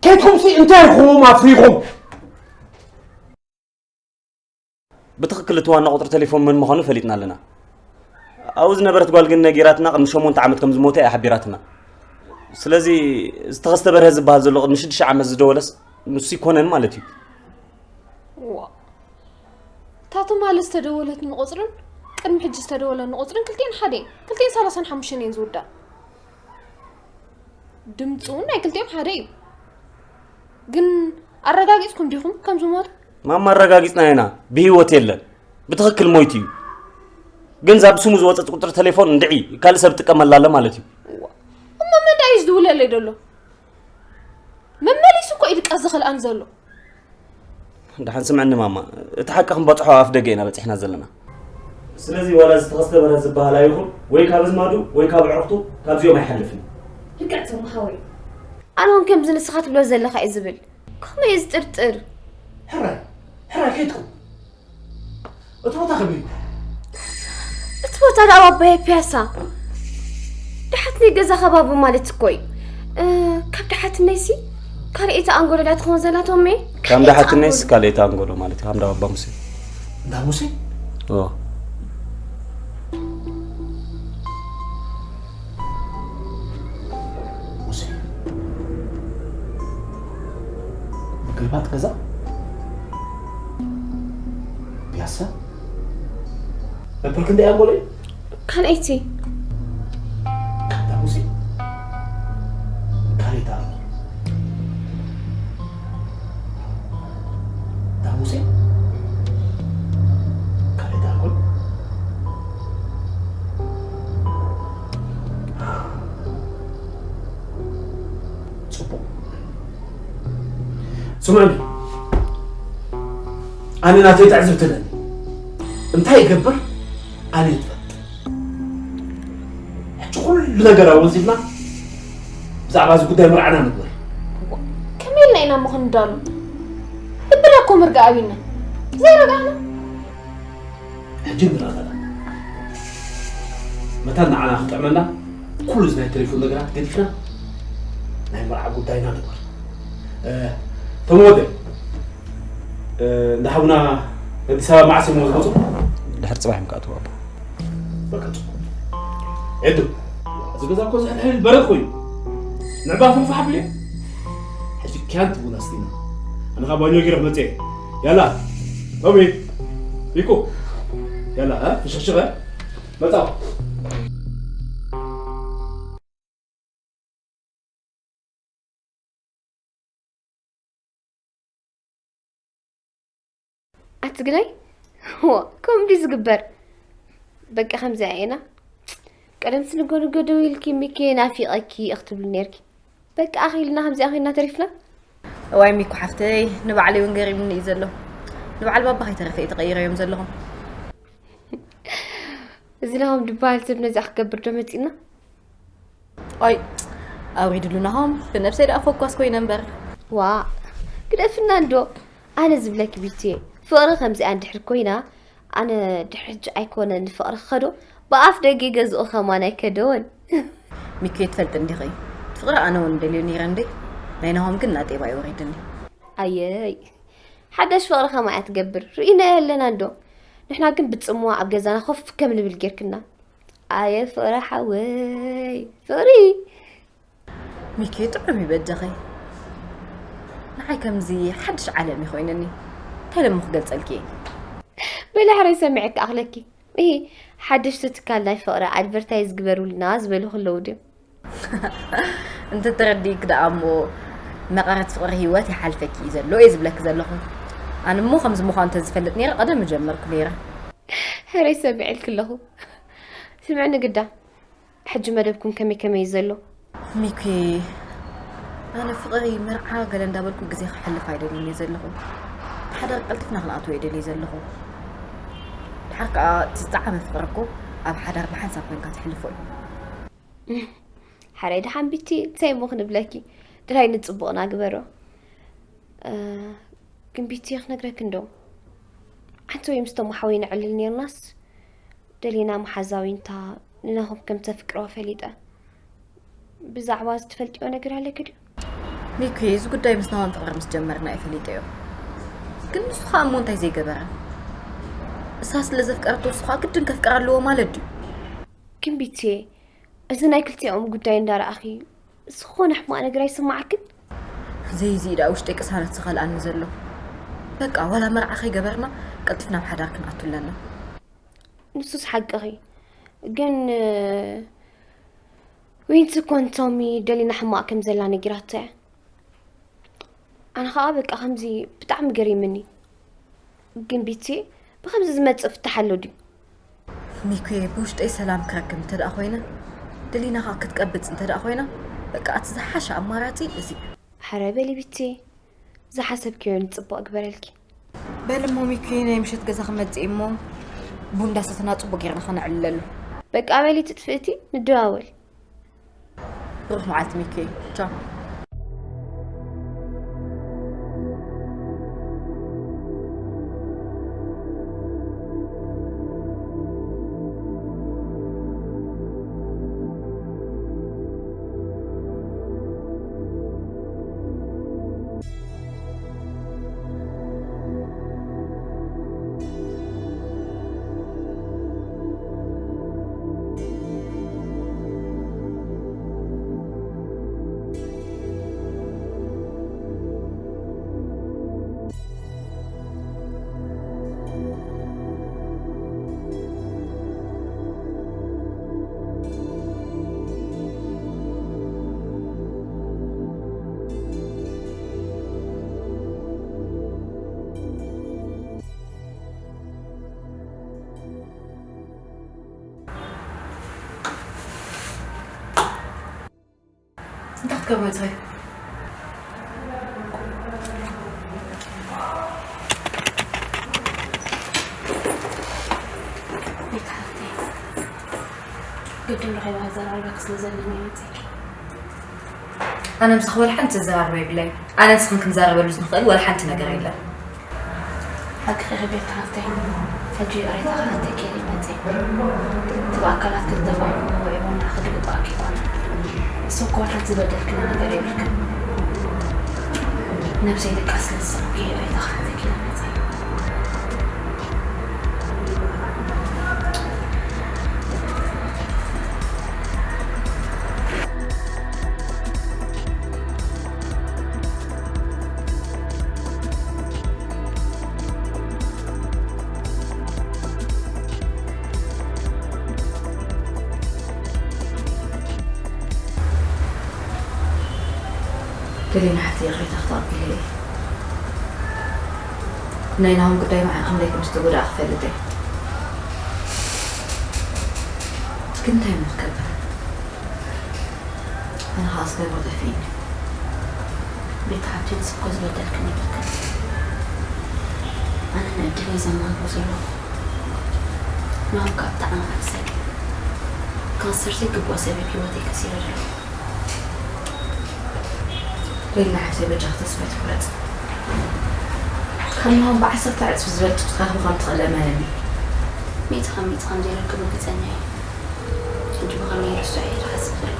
ከይድኩምሲ እንታይ ኢኹም ኣፍሪኹም? ብትኽክል እቲ ዋና ቁጽሪ ቴሌፎን መን ምዃኑ ፈሊጥና ኣለና። ኣብኡ ዝነበረት ጓል ግን ነጊራትና ቅድሚ ሸሞንተ ዓመት ከም ዝሞተ እያ ሓቢራትና። ስለዚ ዝተኸስተ በርሀ ዝበሃል ዘሎ ቅድሚ ሽዱሽተ ዓመት ዝደወለስ ንሱ ይኮነን ማለት እዩ። ዋ፣ እታ ትማሊ ዝተደወለትኒ ቁጽርን ቅድሚ ሕጂ ዝተደወለኒ ቁጽርን ክልቲኤን ሓደ እየን። ክልቲኤን ሰላሳን ሓሙሽተን እየን ዝውዳእ። ድምፂ እውን ናይ ክልቲኦም ሓደ እዩ። ግን ኣረጋጊፅኩም ዲኹም ከም ዝሞቱ? ማማ ኣረጋጊፅና ኢና፣ ብህይወት የለን። ብትኽክል ሞይቱ እዩ። ግን እዛ ብስሙ ዝወፀት ቁፅሪ ቴሌፎን እንድዒ ካልእ ሰብ ይጥቀመላ ኣሎ ማለት እዩ። እሞ መን ይውለለይ ደሎ መመሊሱ እኮ እዩ ድቃስ ዝኸልኣን ዘሎ። ደሓን ስምዕኒ ማማ፣ እቲ ሓቂ ክንበፅሖ ኣፍ ደገ ኢና በፂሕና ዘለና። ስለዚ ዋላ ዝተኸስተ በረት ዝበሃል ኣይኹን ወይ ካብ ኣዝማዱ ወይ ካብ ኣዕርኽቱ ካብዚኦም ኣይሓልፍን። ልክዕ ተማሃወይ። ኣነ እውን ከምዚ ንስኻ ትብሎ ዘለኻ እዩ ዝብል። ከምኡ እዩ ዝጥርጥር። ሕራይ ሕራይ ከይትኩም እቲ ቦታ ከመይ እዩ? እቲ ቦታ ደኣ ኣብ ኣባየ ፒያሳ ደሓትነይ ገዛ ከባቢ ማለት እኮ እዩ። እ፣ ካብ ደሓትነይሲ ካልኣይቲ ኣንጎሎ ድያ ትኸውን ዘላ ቶሜ? ካብ ደሓትነይስ ካልኣይቲ ኣንጎሎ ማለት እዩ። ካብ እንዳ ባባ ሙሴ። እንዳ ሙሴ? ኦ። ሙሴ። ምግልባጥ ገዛ? ፒያሳ? ነበር ክንደይ ኣንጎሎ እዩ? ካልኣይቲ። ካታ ሙሴ ካልኣይቲ ኣንጎሎ። ዳሙሴ ካልኣይቲ ኣንጎሎ። ጽቡቕ። ስምዑኒ፣ ኣነ ናተይ ትዕዝብቲ ኣለኒ። እንታይ ይገብር ኣነ እየ ዝፈልጥ። ሕጂ ኩሉ ነገር ኣወንዚፍና ብዛዕባ እዚ ጉዳይ መርዓና ንግበር። ከመይ ኢልና ኢና እሞ ክንዳሎ? ልብና እኮ ምርጋእ ኣቢልና ዘይረጋእና። ሕጂ ንረጋጋእ። መታን ንዓና ክጥዕመና ኩሉ እዚ ናይ ቴሌፎን ነገራት ገዲፍና ናይ መርዓ ጉዳይና ንግበር። እ፣ ተመወደ፣ እ፣ እንዳ ሓውና ኣዲስ ኣበባ መዓስ እዮም ዝመፁ? ድሕሪ ፅባሕ እዮም ክኣትዉ ኣቦ። በቃ ፅቡቅ። ኤዱ፣ እዚ ገዛ እኮ ዝሕልሕል በረድ ኮይኑ ንዕባ ፈንፋሕ ኣቢሉ። ሕጂ ኪያን ትብሉና ስቲና። ኣነ ካብ ባኞ ገይረ ክመፅእ እየ። ያላ ቶሚ፣ ሪኮ፣ ያላ፣ እ፣ ፍሽኽሽኸ መፃው። ኣቲ ግናይ ዋ፣ ከምኡ ድዩ ዝግበር? በቃ ከምዚኣ ኢና። ቀደም ስንጎ ንጎ ደዊልኪ ሚኪ ናፊቐኪ እየ ክትብሊ ነይርኪ። በቃ ኣኺልና ከምዚኣ ኮይና ተሪፍና። እዋይ ሚኩ ሓፍተይ፣ ንባዕለይ እውን ገሪሙኒ እዩ ዘሎ። ንበዓል ባባ ከይተረፈ እዩ ተቐይረዮም ዘለኹም። እዚ ናሆም ድበሃል ሰብ ነዚኣ ክገብር ዶ መፂና? ኦይ ኣውሪድሉ ናሆም፣ ብነብሰይ ደኣ ፈኳስ ኮይነ እምበር። ዋእ ግደፍና እንዶ፣ ኣነ ዝብለኪ ቢቲ፣ ፍቕሪ ከምዚኣ እንድሕር ኮይና፣ ኣነ ድሕሪ ሕጂ ኣይኮነን ንፍቕሪ ክኸዶ፣ ብኣፍ ደገ ገዝኡ ከማን ኣይከደዎን። ሚኩ ትፈልጢ እንዲኺ፣ ፍቕሪ ኣነ እውን ደልዮ ነይረ እንዴ፣ ናይ ናሆም ግን ናጤባ እዩ ወሪድኒ። ኣየይ ሓዳሽ ፍቕሪ ከማይ እያ ትገብር፣ ርኢናያ ኣለና እንዶ፣ ንሕና ግን ብጽምዋ ኣብ ገዛና ኮፍ ከም ንብል ጌርክና። ኣየ ፍቕሪ ሓወይ ፍቕሪ። ሚኪ ጥዑም እዩ በጃኺ። ንዓይ ከምዚ ሓድሽ ዓለም እዩ ኮይንኒ። እንታይ ደሞ ክገልጸልኪ እየ? በሊ ሕራይ ሰሚዐኪ ኣኽለኪ። እሂ ሓደሽቲ ትካል ናይ ፍቕሪ ኣድቨርታይዝ ግበሩልና ዝበሉኺ ኣለዉ ድዮም? እንተተረዲእኪ ደኣ እሞ መቐረት ፍቕሪ ህይወት ይሓልፈኪ እዩ ዘሎ እየ ዝብለኪ ዘለኹ። ኣነ እሞ ከምዚ ምዃኑ እንተዝፈልጥ ነይረ ቀደም ምጀመርኩ ነይረ። ሕራይ ሰሚዐልኪ ኣለኹ። ስምዕኒ ግዳ ሕጂ መደብኩም ከመይ ከመይ እዩ ዘሎ? ሚኪ ኣነ ፍቕሪ መርዓ ገለ እንዳበልኩ ግዜ ከሕልፍ ኣይደልን እየ ዘለኹ። ብሓዳር ቀልጢፍና ክንኣትዎ እየ ደልየ ዘለኹ። ድሓር ከኣ እቲ ዝጠዓመ ፍቕሪ እኮ ኣብ ሓዳር ብሓንሳብ ኮንካ ተሕልፎ እዩ። ሕራይ ደሓን ቢቲ እንታይ እሞ ክንብለኪ ድራይ ንጽቡቕና ግበሮ። ግን ቢቲ ክነግረኪ እንዶ ሓንቲ ወይ ምስቶም ኣሓወይ ነዕልል ነርናስ ደሊና መሓዛዊንታ ንናሆም ከም ተፍቅርዋ ፈሊጠ። ብዛዕባ እዚ ትፈልጥዮ ነገር ኣለኪ ድዩ? ሚኩ እዚ ጉዳይ ምስ ናሆም ፍቕሪ ምስ ጀመርና እየ ፈሊጠዮ። ግን ንሱ ኸኣ እሞ እንታይ ዘይገበረ? እሳ ስለ ዘፍቀረቶ እሱ ኸኣ ግድን ከፍቅር ኣለዎ ማለት ድዩ? ግን ቢትየ እዚ ናይ ክልቲኦም ጉዳይ እንዳረኣኺ ዝኾነ ሕማቕ ነገር ኣይስማዓክን? ዘይዚ ኢዳ ውሽጠይ ቅሳነት ዝኸልኣኒ ዘሎ። በቃ ዋላ መርዓ ከይገበርና ቀልጥፍና ኣብ ሓዳር ክንኣቱ ኣለና። ንሱስ ሓቅኺ ግን ዊንቲ ኮንቶሚ ደሊና ሕማቕ ከም ዘላ ነጊራቶ እያ። ኣነ ኸኣ በቃ ከምዚ ብጣዕሚ ገሪምኒ። ግን ቢቲ ብኸምዚ ዝመጽእ ፍታሕ ኣሎ ድዩ? ሚኩየ ብውሽጠይ ሰላም ክረክብ እንተ ደኣ ኮይነ ደሊና ኸኣ ክትቀብጽ እንተ ደኣ ኮይና በቃ እቲ ዝሓሸ ኣማራጺ እዚ። ሓራይ በሊ ቢቲ፣ ዝሓሰብክዮ ንጽቡቕ ግበረልኪ። በል እሞ ሚኪ፣ ናይ ምሸት ገዛ ክመጽእ እሞ ቡን እንዳሰተና ጽቡቕ ጌርና ከነዕልለሉ። በቃ በሊ ትጥፍእቲ፣ ንደዋወል። ብሩኽ መዓልቲ ሚኪ። ቻው። እንታይ ክትገብሪ መፂኺ? ቤት ሓፍተይ፣ ግድን ረኺበ ክዘራርበኪ ስለ ዘለኒ እየ መፂኤ። ኣነ ምሳኺ ወላ ሓንቲ ዘዘራርቦ የብለይን። ኣነ ንስኽን ክንዘራረበሉ ንኽእል ወላ ሓንቲ ነገር የለን። ሓቅኺ ኢኺ ቤት ሓፍተይ፣ ሕጂ ይቕሬታ ክሓተኪ ኢለ መፂኤ። እቲ ብኣካላት ክትደፋፍእዎ ወይ እውን ንኽትግብኣኪ ኣይኮነን። ንስኺ እኮ ወላ ሓንቲ ዝበደልክኒ ነገር የብልክን። ነብሰይ ደቃ ስለ ዝሰኣንኩ እየ ይቕሬታ ክሓተኪ ኢለ መፂኤ። ደሊና ሓፍተይ፣ ይቕሬታ ክተቐብሊ እየ። ናይ ናሆም ጉዳይ መዓር ከመይ ከም ዝተጎዳእኩ ክፈልጥ እየ። ግን እንታይ እሞ ክገብር? ኣነ ኸኣ ዝገብሮ ጠፊእኒ። ቤት ሓብቲ፣ ንስኺ እኮ ዝበደልክኒ የብልክን። ኣነ ንዕድለይ ዘማርሮ ዘለኹ። ናሆም ከኣ ብጣዕሚ ዓብሳይ፣ ካንሰር ዘይግብኦ ሰብ ኣብ ህይወተይ ከሲረ ዘለኹ። ሌላ ሓፍተይ፣ በጃኺ ተስፋ ኣይትቁረጺ። ካብ ናሆም ብዓሰርተ ዕጽፊ ዝበልጽ ክትረኽቢ ከም ትኽእሊ እመንኒ። ሚእቲ ካብ ሚእቲ ከም ዘይረክብ ርግጸኛ እየ። ሕጂ ብኸመይ ይርስዖ እየ ዝሓስብ ዘለኹ።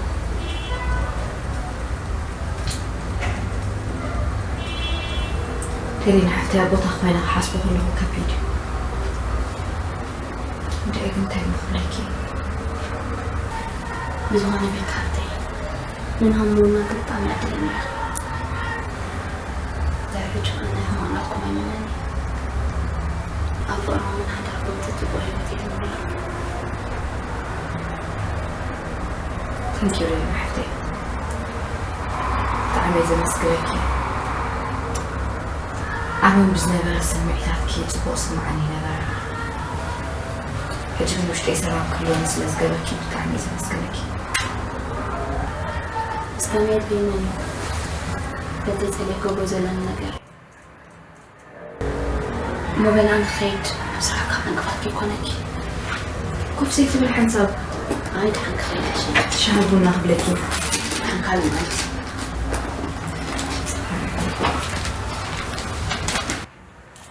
ሌሊና ሓፍተይ፣ ኣብ ቦታኺ ኮይነ ክሓስቦ ከለኹ ከቢድ እዩ። እንድዒ ግን እንታይ እሞ ክብለኪ? ብዝኾነ ቤት ሓፍተይ፣ ንናሆም ምውናንኪ ብጣዕሚ ዕድለኛ ኢኺ። ድሕሪ ሕጂ ከኣ ናይ ሕማም ናትኩም ኣይመነን እዩ። ኣብ ፍቕርኹምን ሓዳርኩም ትጽብቑ ህይወት እየ ትመርሑ። Thank you ሌሊና ሓፍተይ። ብጣዕሚ እየ ዘመስግነኪ። ዓማም ብዝነበረ ስምዒታትኪ ጽቡቕ ስምዓኒ ነበረ። ሕጂ ግን ውሽጠይ ሰላም ክህልወኒ ስለ ዝገበርኪ ብጣዕሚ እየ ዘመስግነኪ። ምስጋና የድልየኒ እዩ። በቲ ተለይ ክገብሮ ዘለኒ ነገር እሞ በል ኣነ ክኸይድ፣ ኣብ ስራሕካ ዕንቅፋት ከይኮነኪ። ኮፍ ዘይትብል ሓንሳብ። ኣይ፣ ደሓን ክኸይድ እሺ። ሻሂ ቡና ክብለኪ። ደሓን ካልእ መዓልቲ።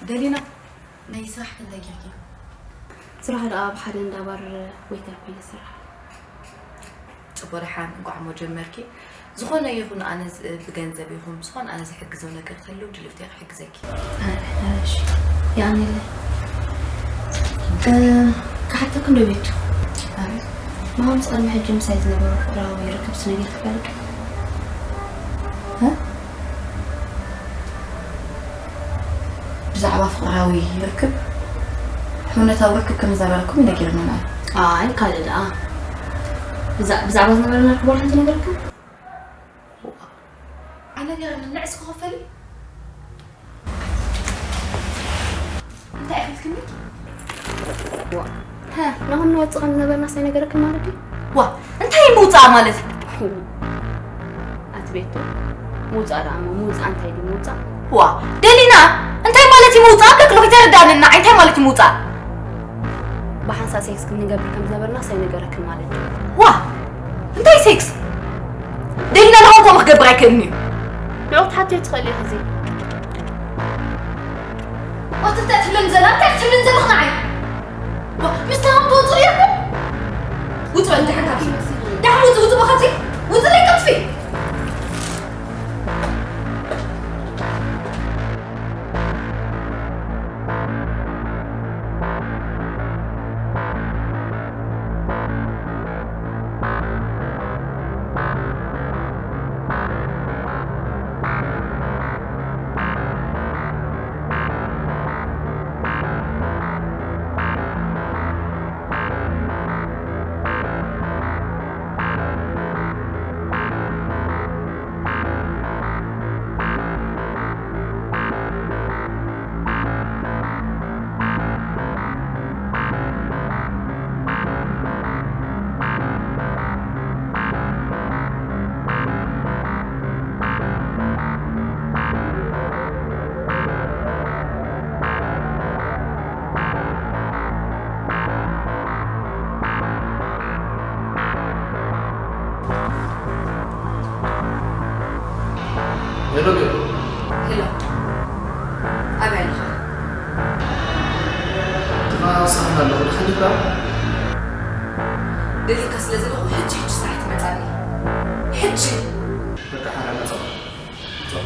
ደሊና፣ ናይ ስራሕ ክንደይ ጌርኪ? ስራሕ ደኣ ኣብ ሓደ እንዳ ባር ዌይተር ኮይነ ይሰርሕ። ጽቡቕ፣ ደሓን እንቋዕ እሞ ጀመርኪ። ዝኾነ ይኹን ኣነ ዝ-፣ ብገንዘብ ይኹን ብዝኾነ ኣነ ዝሕግዞ ነገር ክህልው ድልውቲ እየ ክሕግዘኪ። እሺ፣ የቐንየለይ። እ፣ ክሓተኪ እንዶ ቤቱ። ኣቤት። ማማ ምስ ቅድሚ ሕጂ ምሳይ ዝነበሮ ፍቕራዊ ርክብ ስነጊርኪ ትፈልጢ? እ? ብዛዕባ ፍቕራዊ ርክብ፣ ሕውነታዊ ርክብ ከም ዝነበረኩም ነጊርና ማለት። ኣይ፣ ካልእ ደኣ። ብዛ-፣ ብዛዕባ ዝነበረና ርክብ ዋላ ሓንቲ ነገረኩም? ኣነገረኒ፣ ንዕስ ክኸፈል እዩ። እንታይ ኢኺልክኒ? ዋ፣ ሀ፣ ናሆም ንወጽእ ከም ዝነበርናስ ኣይነገረክን ማለት ድዩ? ዋ፣ እንታይ ምውጻእ ማለት? ቤቱ ምውፃእ ደኣ እሞ ምውፃእ እንታይ ድዩ ምውፃእ? ዋ፣ ደሊና፣ እንታይ ማለት እዩ ምውፃእ? ኣብለክሎ ከይተረዳእንና እንታይ ማለት እዩ ምውፃእ? ብሓንሳእ ሴክስ ክንገብር ከም ዝነበርና ሳይነገረክን ማለት እዩ። ዋ፣ እንታይ ሴክስ? ደሊና ንኹም ከምኡ ክገብር ኣይክእልን እዩ። ንዑ ክትሓትዮ ትኽእል ኢኺ እዚ። ኣቲ እንታይ ትብለኒ ዘላ? እንታይ ትብለኒ ዘለኽ ንዓይ? ዋ፣ ምስ ተሃም ትወፁ ኢኹም? ውፁ በል ደሓን ካብዚ። ደሓን ውፁ፣ ውፁ በኻዚ። ውፁ ለይ ቀጥፊ። ሄሎ፣ ሄሎ። ሄሎ። ኣበይ ኣለኻ? ጥቓ ሳህና ኣለኹ። ድሓን ዲኻ? ደሊካ ስለ ዘለኹ ሕጂ፣ ሕጂ ስራሕ ትመጻኒ። ሕጂ። በቃ፣ ሓራ መጻኹ። ቻው።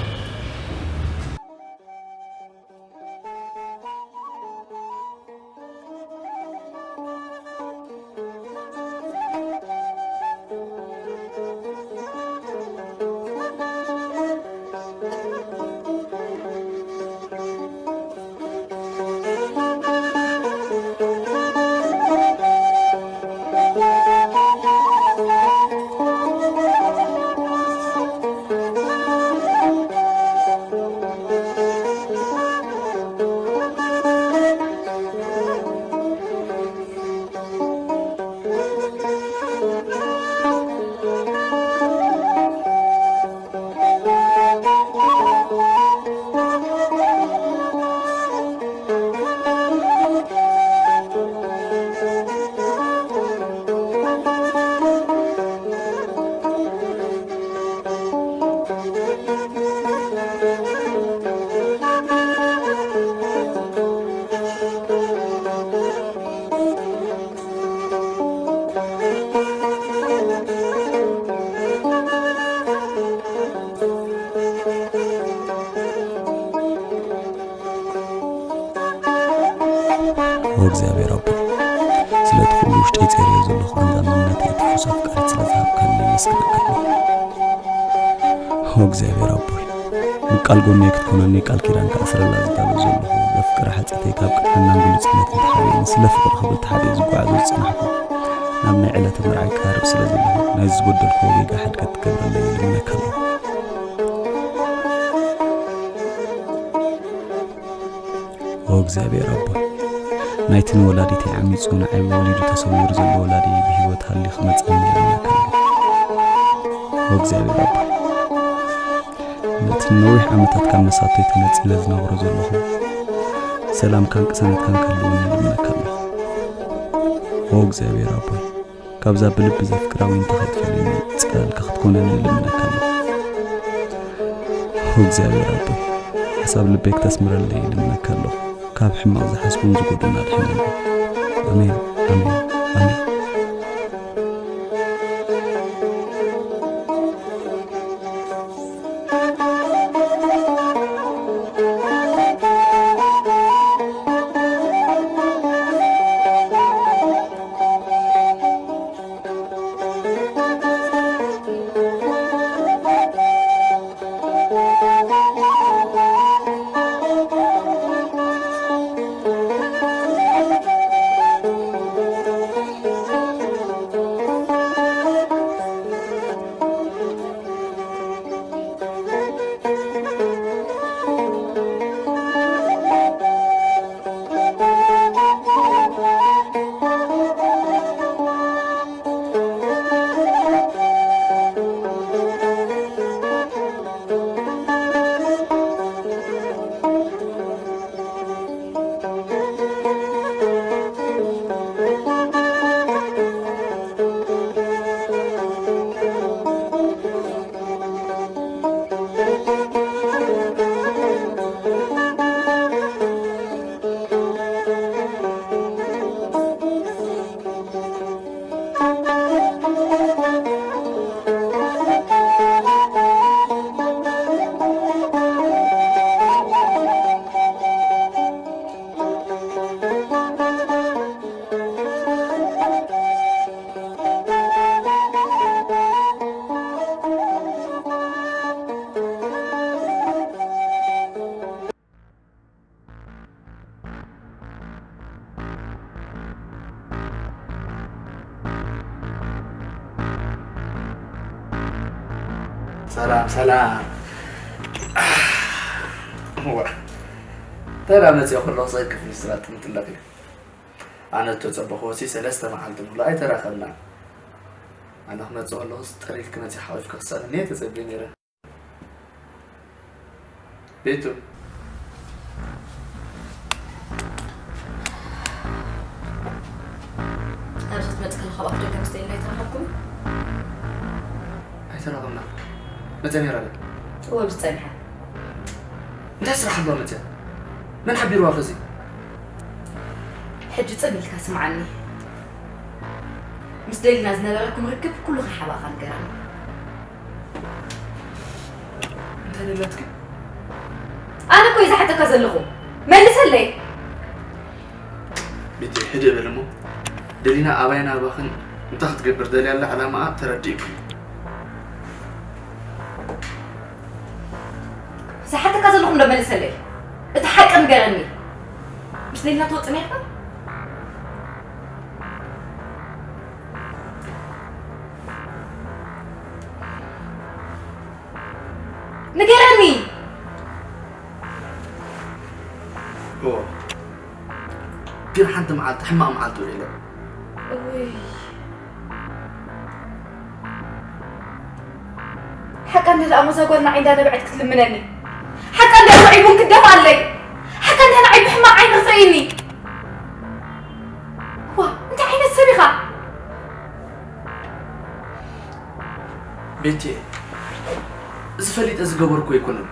ኦ እግዚኣብሔር ኣቦ፣ ስለቲ ኩሉ ውሽጠይ ጸርዮ ዘለኹ ቃንዛ መንነተይ ትኩስ ኣፍቃሪት ስለ ዝሃብካኒ የመስግነካ ኣለኹ። ኦ እግዚኣብሔር ኣቦይ፣ ንቃል ጎነይ ክትኮነኒ ቃል ኪዳን ክኣስረላ ዝዳሎ ዘለኹ ዘፍቅራ ሓጸተይ ካብ ቅንዕናን ግሉጽነትን ተሓቢኤ ንስለ ፍቕሪ ክብል ተሓቢኤ ዝጓዓዞ ዝጸናሕኩ ናብ ናይ ዕለተ መርዓይ ክቐርብ ስለ ዘለኹ ናይዚ ዝበደልክዎ ጌጋ ሓድገት ክትገብረለይ ይልምነካ ኣለኹ። ኦ እግዚኣብሔር ኣቦይ፣ ናይቲ ንወላዲተይ ዓሚጹ ንዓይ ወሊዱ ተሰዊሩ ዘሎ ወላዲየይ ብህይወት ሃልዩ ክመጸኒ ይልምነካ ኣለኹ። ኦ እግዚኣብሔር ኣቦይ፣ ነቲ ነዊሕ ዓመታት ካብ መሳቶይ ተነጺለ ዝነብሮ ዘለኹ ሰላምካን ቅሳነትካን ክህልወኒ ይልምነካ ኣለኹ። ኦ እግዚኣብሔር ኣቦይ፣ ካብዛ ብልቢ ዘፍቅራ ዊንታ ከይትፈልየኒ ጸላልካ ክትኮነኒ እልምነካ ኣለኹ። ኦ እግዚኣብሔር ኣቦይ፣ ሓሳብ ልበይ ክተስምረለይ እልምነካ ኣለኹ። ካብ ሕማቕ ዝሓስቡን ዝጎድኡን ኣድሕነኒ። ኣሜን፣ ኣሜን፣ ኣሜን። ሰላም ሰላም። ዋ፣ ተራ መፅኦ ከለኹ ፀቅፍ ምስራት ምጥለቕ እዩ። ኣነ እተፀበኹ ወሲ ሰለስተ መዓልቲ ሙሉእ ኣይተራኸብናን። ኣነ ክመፅእ ከለኹስ ጥሪልኪ መፂ ሓቂፍኪ ክሳለኒ እየ ተፀብየ ነይረ። ቤቱ። ኣብዚ ክትመጽእ ከለኻ ኣብ ኣፍደገ ምስ ደሊና ኣይተራኸብኩም? ኣይተራኸብና። መጸ ነይራ ድያ? እወ፣ ምስ ጸኒሓ። እንታይ ስራሕ ኣለዋ መጸ? መን ሓቢርዋ ከዚ? ሕጂ ጽን ኢልካ ስምዓኒ። ምስ ደሊና ዝነበረኩም ርክብ ኩሉ ከይሓባእኻ ንገረኒ። እንታይ ደላትኪ? ኣነ እኮ እየ ዝሓተካ ዘለኹ። መልሰለይ። ቤቲ፣ ህድእ በል እሞ። ደሊና ኣባይን ኣባኽን እንታይ ክትገብር ደልያ ኣላ ዕላማኣ ተረዲእኩ። ዝሓተካ ዘለኹ እንዶ መልሰለይ። እቲ ሓቂ ንገረኒ። ምስ ደሊና ትወጽእ ነይርካ? ንገረኒ። እወ። ግን ሓንቲ መዓልቲ ሕማቕ መዓልቲ ውዒለ። እውይ። ሓቃ እንደ ደኣ ሞዛ ጓል ንዓይ እንዳነበዐት ክትልምነኒ። ሓቃ እንደ ውዒ ቡን ክትደፍኣለይ። ሓቃ እንደ ንዓይ ብሕማቕ ዓይኒ ክትርእይኒ። ዋ፣ እንታይ ዓይነት ሰብ ኢኻ? ቤቲ፣ እዚ ፈሊጠ ዝገበርኩ ኣይኮነን።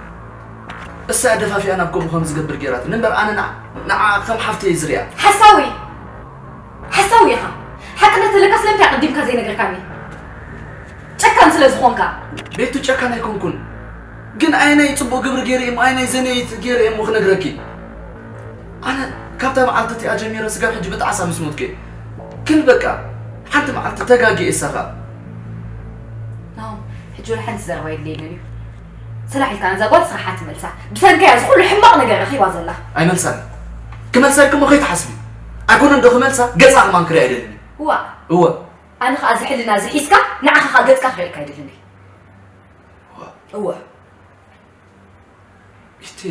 እሳ ደፋፊኣ ናብ ከምኡ ከም ዝገብር ገይራትኒ እምበር ኣነ ንዓ-፣ ንዓ ከም ሓፍተይ እየ ዝሪኣ። ሓሳዊ! ሓሳዊ ኢኻ። ሓቅነት ተለካ ስለምንታይ ኣቐዲምካ ዘይነገርካኒ? ጨካን ስለ ዝኾንካ። ቤቱ ጨካን ኣይኮንኩን። ግን ኣየናይ ጽቡቕ ግብሪ ገይረ እየ እሞ ኣየናይ ዘነይት ገይረ እየ እሞ ክነግረኪ? ኣነ ካብታ መዓልቲ እቲኣ ጀሚረ ስጋብ ሕጂ ብጣዕሳ ምስ ሞትኩ እየ። ግን በቃ ሓንቲ መዓልቲ ተጋግየ እየ እሳ ኸኣ። ናሆም፣ ሕጂ ወላ ሓንቲ ዘረባ የድልየንን እዩ። ሰላሕ ኢልካ ነዛ ጓል ስራሓ ትመልሳ። ብሰንከያ እዚ ኩሉ ሕማቕ ነገር ረኺባ ዘላ። ኣይመልሳን። ክመልሰልኪ እሞ ከይትሓስቢ። ኣይኮነን ዶ ክመልሳ፣ ገጻ ከማን ክሪኣ ኣይደልን እየ። እዋ። እወ። ኣነ ኸኣ እዚ ሕልና እዚ ሒዝካ፣ ንዓኻ ኸኣ ገጽካ ክርእየካ ኣይደልን እየ። እዋ። እወ። ኢቲ፣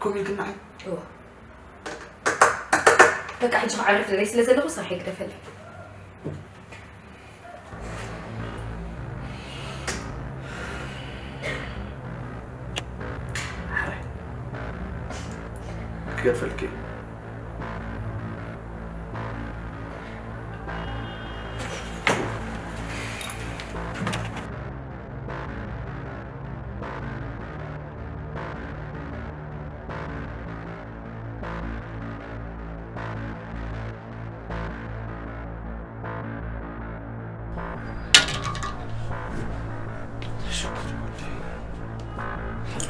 ከምኡ ኢልክን ንዓይ? እወ። በቃ፣ ሕጂ ክዓርፍ ደለይ ስለ ዘለኹ፣ ስርሐይ ግደፈለይ። ሓራይ። ክገድፈልኪ።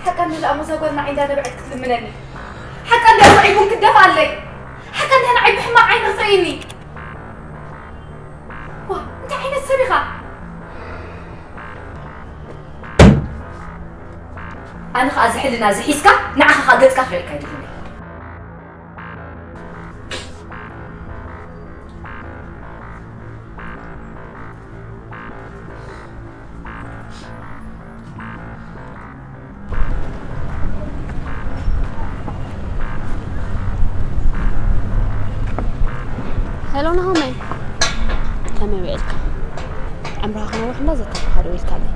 ሓቃ እንደ ደኣ ሞዛ ጓል ንዓይ እንዳነበዐት ክትልምነኒ። ሓቃ እንደ ውዒ ቡን ክትደፍኣለይ። ሓቃ እንደ ንዓይ ብሕማቕ ዓይኒ ክትርእይኒ። ዋ፣ እንታይ ዓይነት ሰብ ኢኻ? ኣነ ኸኣ እዚ ሕልና እዚ ሒዝካ፣ ንዓኻ ኸኣ ገጽካ ክርእየካ ኣይደልን እየ። ሄሎ ናሆመይ፣ ከመይ ውዒልካ? ዕምርኻ ክነውሕ እንዳ ዘተባህሉ ኢልካለይ።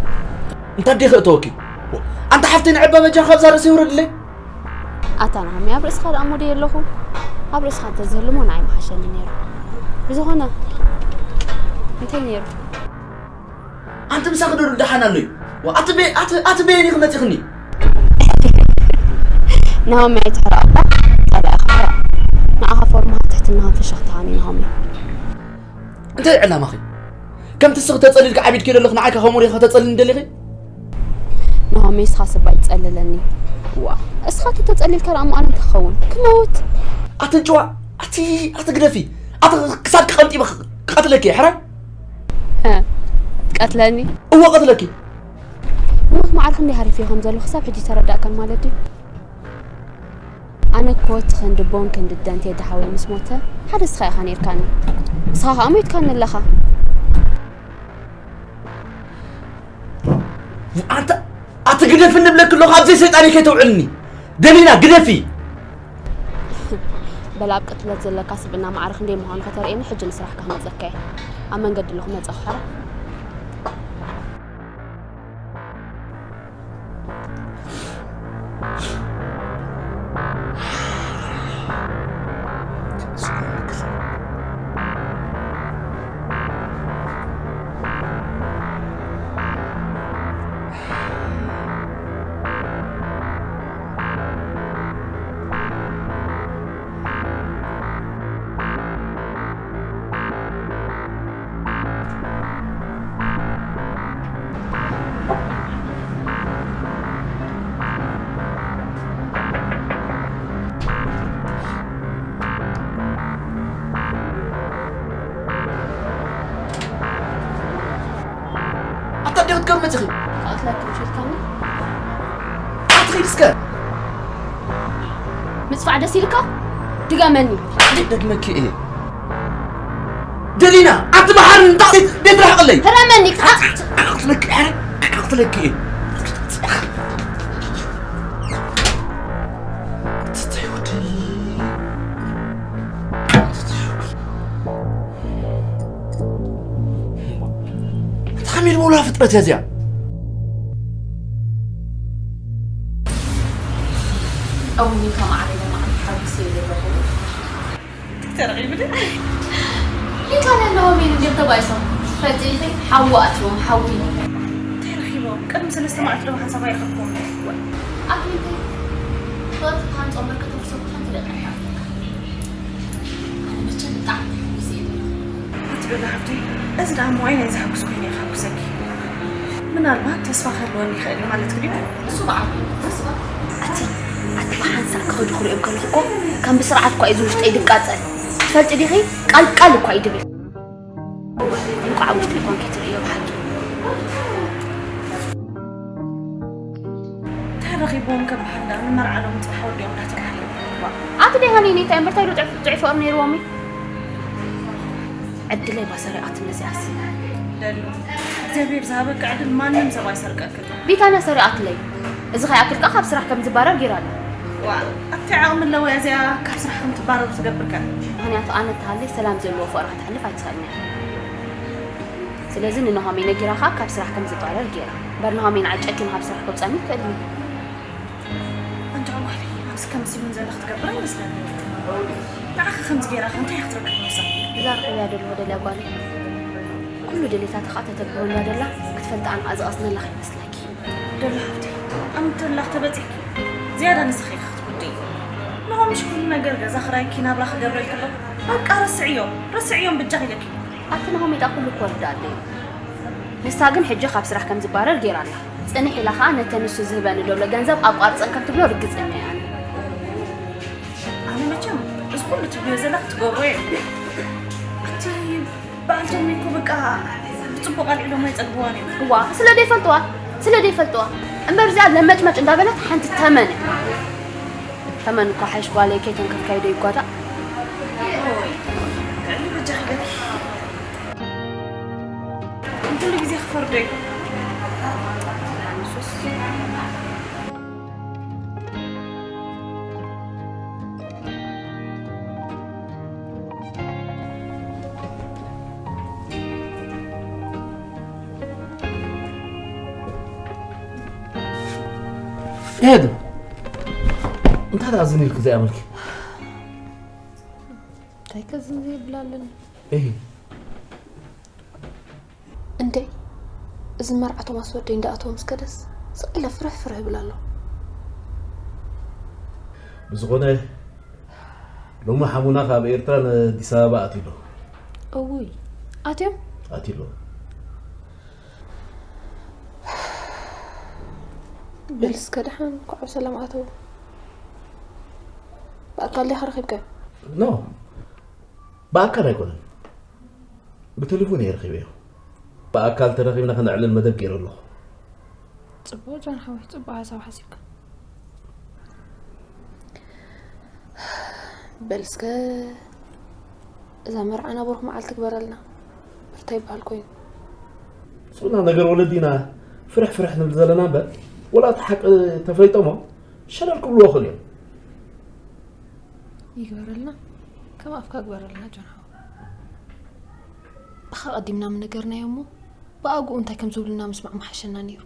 እንታይ ዲኺ እተወኪ? ኣንታ ሓፍተይ ንዕባ በጃ ካብዛ ርእሲ ይውረድለይ። ኣታ ናሆመይ፣ ኣብ ርእስኻ ደኣ እሞ ድየ ኣለኹ? ኣብ ርእስኻ እንተዝህሉ እሞ ንዓይ ምሓሸኒ ነይሩ። ብዝኾነ፣ እንታይ ነይሩ? ኣንቲ ምሳኺ ዶ ደሓን ኣሎ እዩ? ዋ፣ ኣቲ በ-፣ ኣቲ፣ ኣቲ በየን ኢኺ መጺኽኒ? ናሆመይ ኣይትሕረቕ እባ፣ ጸላኢኻ ሕረቕ። ንዓኻ ፎርማኻ ትሕትናኻን ፍሽኽታኻን እዩ ናሆመይ። እንታይ ዕላማኺ? ከምቲ ንስኺ ተጸሊልኪ ዓቢድኪ ዘለኺ ንዓይ ከ ከምኡ ዲኺ ከተጸልልኒ ደሊኺ? ናሆም፣ እስኻ ስባ ይጸልለኒ። ዋ፣ እስኻ ተተጸሊልካ ደኣ እሞ ኣነ እንታይ ክኸውን? ክመውት። ኣቲ ጭዋ፣ ኣቲ፣ ኣቲ ግደፊ። ኣቲ ክሳድ ክቐንጢ ክቐትለኪ እየ፣ ሕራይ? ሀ፣ ትቀትለኒ? እወ፣ ቀትለኪ። ኖህ፣ ማዕረ ክንደይ ሃሪፈዮ ከም ዘለኹ ክሳብ ሕጂ ተረዳእካን ማለት ድዩ? ኣነ እኮ እቲ ክንዲ ቦን ክንዲ ደንቴ ደሓወይ ምስ ሞተ ሓደ እስኻ ኢኻ ነይርካኒ። እስኻ ኸኣ ሞይትካኒ ኣለኻ። ኣንታ ኣቲ ግደፊ እንብለኪ ኣለኹ፣ ኣብዘይ ሰይጣን ከይተውዕልኒ። ደሊና ግደፊ። በል ኣብ ቅትለት ዘለካ ስብእና ማዕረ ክንደይ ምዃኑ ከተርእየኒ ሕጂ ንስራሕካ ክመጸካ እየ። ኣብ መንገዲ ኣለኹ መጻኹ ሕራ። ኣታ ደው ትገብር መጽኺ። ክቐትለካ ምሸትካኒ። ኣትኺድ እስከ። ምጽፋዕ ደስ ኢልካ? ድገመኒ። ኣይ ደግመኪ እየ። ደሊና፣ ኣቲ መሓር እንታ ቤት ርሕቕለይ። ህረመኒ። ክሓት። ኣቕትለኪ፣ ኣረ፣ ኣቕትለኪ እየ። ትተይ ወደይ። እታ ከመይ ዝበላ ፍጥረት እያ እዚኣ? ቀዊምካ ማዕረ ማዕረ ሓዊሰ እየ ዘለኹ። ተረኺቡ ዶ? ሊካ ለለዎም ኢሉ እንዲዮም ተባኢሶም። ፈልጢ ኢኺ ሓዊ ኣትዎም፣ ሓዊ። እንታይ ረኺቦም? ቅድሚ ሰለስተ መዓልቲ ደማ ሓንሳብ ኣይረኸብኩዎም። ኣክሊል እንታይ? ፍቕርቲ ክሃንጾም በርከ ተፍርሶ ብሓንቲ ደቂቕ ይሓፍረካ። ኣነ መቸም ብጣዕሚ ተሓጒሰ እየ ዘለኹ። ኣቲ ዶላ ሓፍተይ፣ እዚ ደኣ እሞ ኣይ ናይ ዘሐጉስ ኮይኑ ይሓጉሰኪ። ምናልባት ተስፋ ክህልወኒ ይኽእል እዩ ማለትኪ ድዩ? እሱ በዓል ተስፋ። ኣቲ፣ ኣቲ ብሓንሳእ ክኸዱ ክሪኦም ከለኹ እኮ ከም ብስርዓት እኳ እዩ ዝውሽጠይ ድቃጸል። ትፈልጢ ዲኺ? ቃል ቃል እኳ እዩ ድብል። እንቋዕ ውሽጠይ ኮንኪ ትርእዮ ብሓቂ። እንታይ ረኺብዎም ከበሃል ደኣ ንመርዓ ሎም ጽባሕ ወዲኦም እንዳተባህለ። ኣቲ ደይ ሃኒ እንታይ እምበር እንታይ ዶ ጽሑፍ ጽሑፍኦም ነይርዎም እዩ? ዕድለይ ባሰሪቓትኒ እዚኣስ። ደሉ፣ እግዚኣብሔር ዝሃበካ ዕድል ማንም ሰብ ኣይሰርቀክን። ቢታንያ ሰሪቓትለይ። እዚ ከይኣክል ከኣ ካብ ስራሕ ከም ዝባረር ጌራ ኣላ። ዋ፣ ኣቲ ዓቕሚ ኣለዋ እዚኣ ካብ ስራሕ ከም ትባረር ትገብርከ። ምኽንያቱ ኣነ እተሃለይ ሰላም ዘለዎ ፍቕሪ ከተሕልፍ ኣይትኽእልን እያ። ስለዚ ንናሆመይ ነጊራ ከኣ ካብ ስራሕ ከም ዝባረር ጌራ። እምበር ናሆመይ ንዓይ ጨኪኑ ካብ ስራሕ ከውጽኣኒ ይኽእል እዩ። ኣንታ ጓለይ፣ ኣብዚ ከምዚ እውን ዘለኺ ትገብር ኣይመስለኒ። ንዓኺ ከምዚ ገይራ ከ እንታይ ክትረክብ ነብሳ? እዛ ረኺበያ ደለኹ ደልያ ጓለይ፣ ኩሉ ድሌታታ ከኣ ተተግብሮ እንድያ ደላ፣ ክትፈልጣ ኣነ ከኣ ዝቐስነላ ከይመስለኪ። ደላ ሃብቲ፣ ኣንተ ደላ ተበጺሕኪ፣ ዝያዳ ንስኺ ኢኺ ክትጉድኢ። ንሆምሽ ኩሉ ነገር ገዛ ክራይኪ ናብራ ክገብረልኪ ኣሎ። በቃ ረስዕዮ፣ ረስዕዮም በጃኺ ኢለኪ። ኣቲ ናሆም ኢዳ ኩሉ እኮ ርዳእ ኣለዩ። ንሳ ግን ሕጂ ካብ ስራሕ ከም ዝባረር ገይራ ኣላ። ጽንሕ ኢላ ኸኣ ነተን ንሱ ዝህበኒ ደሎ ገንዘብ ኣቋርጸን ከም ትብሎ ርግጸኛ እየ ኣነ። ኣነ መቸም እዚ ኩሉ ትብልዮ ዘለኺ ትገብሮ እየ። ኣቲ በዓልቶም እኮ በቃ ብጽቡቕ ኣልዒሎም ኣይጸግብዋን እዮም። እዋ፣ ስለ ደይፈልጥዋ፣ ስለ ደይፈልጥዋ። እምበር እዚኣ ለመጭመጭ እንዳበለት ሓንቲ ተመን እያ። ተመን እኮ ሓይሽ ጓለይ ከይተንከፍካዮ ዶ ይጓዳእ? ኦይ፣ ልዕሊ በጃኺ ገለ። ንኩሉ ግዜ ክፈርዶ እዩ። ንሱስ። ኤዱ፣ እንታይ ደኣ ዝን ኢልክ ዘይኣመልኪ? እንታይ ከዝን ዘይብላለኒ? እሂ። እንዴ፣ እዚ መርዓ ቶማስ ወደይ እንዳኣተወ ምስ ከደስ፣ ስቕ ኢለ ፍርህ ፍርህ እብል ኣለኹ። ብዝኾነ፣ ሎሚ ሓሙና ካብ ኤርትራ ንኣዲስ ኣበባ ኣትዩ ኣሎ። እውይ፣ ኣትዮም? ኣትሎ። በል እስከ ደሓን እንኳዕ ብሰላም ኣተው። ብኣካል ዲኻ ረኺብካዮ? ኖ፣ ብኣካል ኣይኮነን፣ ብቴሌፎን እየ ረኺበዮ። ብኣካል ተረኺብና ከነዕልል መደብ ገይረ ኣለኹ። ጽቡቕ ጆን ሓወይ፣ ጽቡቕ ሓሳብ ሓሲብካ። በል እስከ እዛ መርዓ ናበርኩ መዓልቲ ግበረልና። ብርታ ይበሃል ኮይኑ። ሱና ነገር ወለዲና ፍርሕ ፍርሕ ንብል ዘለና እምበር፣ ወላ እቲ ሓቂ ተፈሊጦሞ ሸለል ክብልዎ ክእል እዮም። ይግበረልና፣ ከም ኣፍካ ግበረልና ጆን ሓወይ። ብኻ ቀዲምና ምነገርናዮ እሞ ብኣግኡ እንታይ ከም ዝብሉና ምስማዕ ምሓሸና ነይሩ።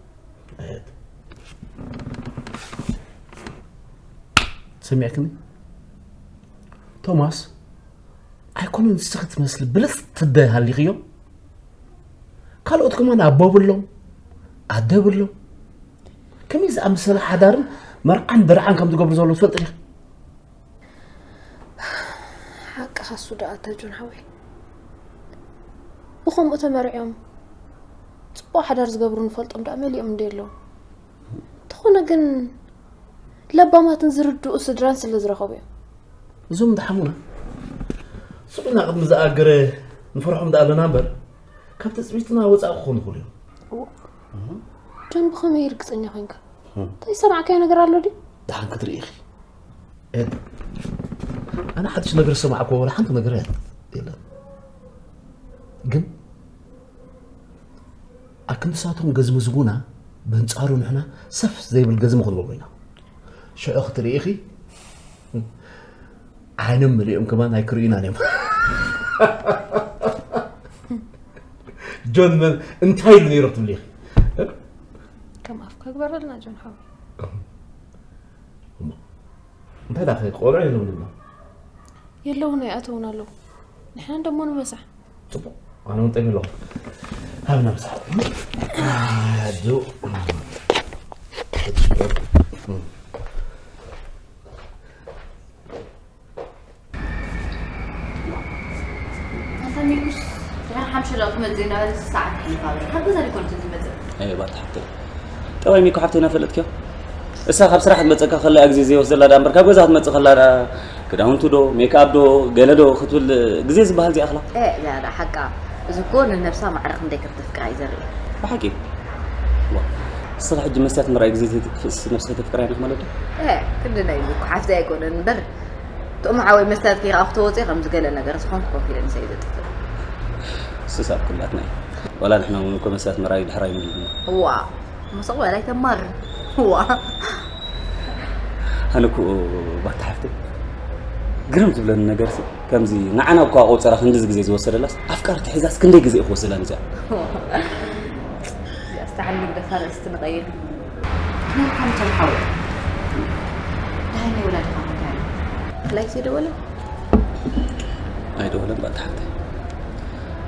ኣየት። ሰሚዕክኒ? ቶማስ፣ ኣይኮነን ንስኺ ትመስሊ ብልጽቲ ኣደ ሃሊኽዮም። ካልኦት ከማን ኣቦ ብሎም፣ ኣደ ብሎም። ከመይ ዝኣመሰለ ሓዳርን መርዓን ደርዓን ከም ዝገብሩ ዘለዉ ትፈልጢ ዲኺ? ሓቅኻ እሱ ደኣ ኣታ ጆን ሓወይ። ብኸምኡ ተመርዕዮም ጽቡቕ ሓዳር ዝገብሩ ንፈልጦም ደኣ መሊኦም እንደ ኣለዉ። እንተኾነ ግን ለባማትን ዝርድኡ ስድራን ስለ ዝረኸቡ እዮም። እዞም ደሓሙና ስቑና ቅድሚ ዝኣገረ ንፈርሖም ደኣ ኣለና እምበር፣ ካብ ትጽቢትና ወጻኢ ክኾኑ ይኽእሉ እዮም። ጆን ብኸመይ ርግጸኛ ኮይንካ? እንታይ ዝሰማዕካዮ ነገር ኣሎ ድዩ? ደሓን ክትርኢ ኢኺ። ኤድ፣ ኣነ ሓድሽ ነገር ዝሰማዕኩዎ ወላ ሓንቲ ነገር የለን። ግን ኣክንድሳቶም ገዝምዝጉና በንጻሩ ንሕና ሰፍ ዘይብል ገዝሚ ክንገብሮ ኢና። ሽዑ ክትርኢ ኢኺ፣ ዓይኖም መሊኦም ከማን ኣይክርእዩናን እዮም። ጆን መን እንታይ ኢሉ ነይሩ ክትብሊ ኢኺ? ከም ኣፍካ ግበረልና ጆን ሓወይ። እንታይ ዳኸ ቆልዑ የለውን ድማ? የለውን ኣይኣተውን ኣለዉ። ንሕና እንደሞ ንመሳሕ። ጽቡቕ፣ ኣነ እውን ጠሚ ኣለኹ። ሃብና ምሳሕ። ኣዱ። ኣንታ ሚኩስ፣ ድሕሪ ሓምሽተ ደቂቕ ክመጽእ እናበለ ሰዓት ኣሕሊፋ በለ። ካብ ገዛ ዲኮን ዝመጽእ? ኣየ፣ ባት ሓፍተይ። ጠባይ ሚኩ ሓፍተይ እናፈለጥክዮ? እሳ ካብ ስራሕ ክትመጸካ ከላ እያ ግዜ ዘይወስደላ ደኣ እምበር፣ ካብ ገዛ ክትመጽእ ከላ ደኣ ክዳውንቱ ዶ፣ ሜክኣፕ ዶ፣ ገለ ዶ ክትብል ግዜ ዝበሃል ዘይኣኽላ? ኤ፣ እዚኣ ደኣ ሓቃ። እዚ እኮ ንነብሳ ማዕረ ክንደይ ከም ተፍቅራ እዩ ዘርኢ። ብሓቂ? ዋ፣ ንስኻ ሕጂ መስትያት ምርኣይ ግዜ ዘይትጥፍእስ ነብስኻ ኣይተፍቅራያን ኢኻ ማለት ዶ? ኤ፣ ክንዲ ናይ ሚኩ ሓፍተይ ኣይኮነን እምበር፣ ጥዑም ሓወይ መስትያት ከይረኣኹ ተወፂአ ከምዚ ገለ ነገር ዝኾንኩ ኮንፊደንስ እየ ዘጥፍእ። እሱስ ኣብ ኩላትና እዩ። ዋላ ንሕና እውን እኮ መስትያት ምርኣይ ድሕር ኣይንብልን ኢና። እዋ፣ መሰቕ በላይ ተማር። እዋ። ኣነ እኮ ባታ ሓፍተይ ግርም ትብለኒ ነገር ሲ፣ ከምዚ ንዓና እኳ ቆጸራ ክንድዚ ግዜ ዝወሰደላስ ኣፍቃርቲ ሒዛስ ክንደይ ግዜ እዩ ክወስደላ ነዚኣ? እዚኣስ ተዓሊም ደፋር እስቲ ንቐይር። ነርካ ምቶም ሓወይ። ደሃይ ናይ ወላድኻ እንታይ ኣሎ? ላይክ ዘይደወለ? ኣይደወለን ባታ ሓፍተይ።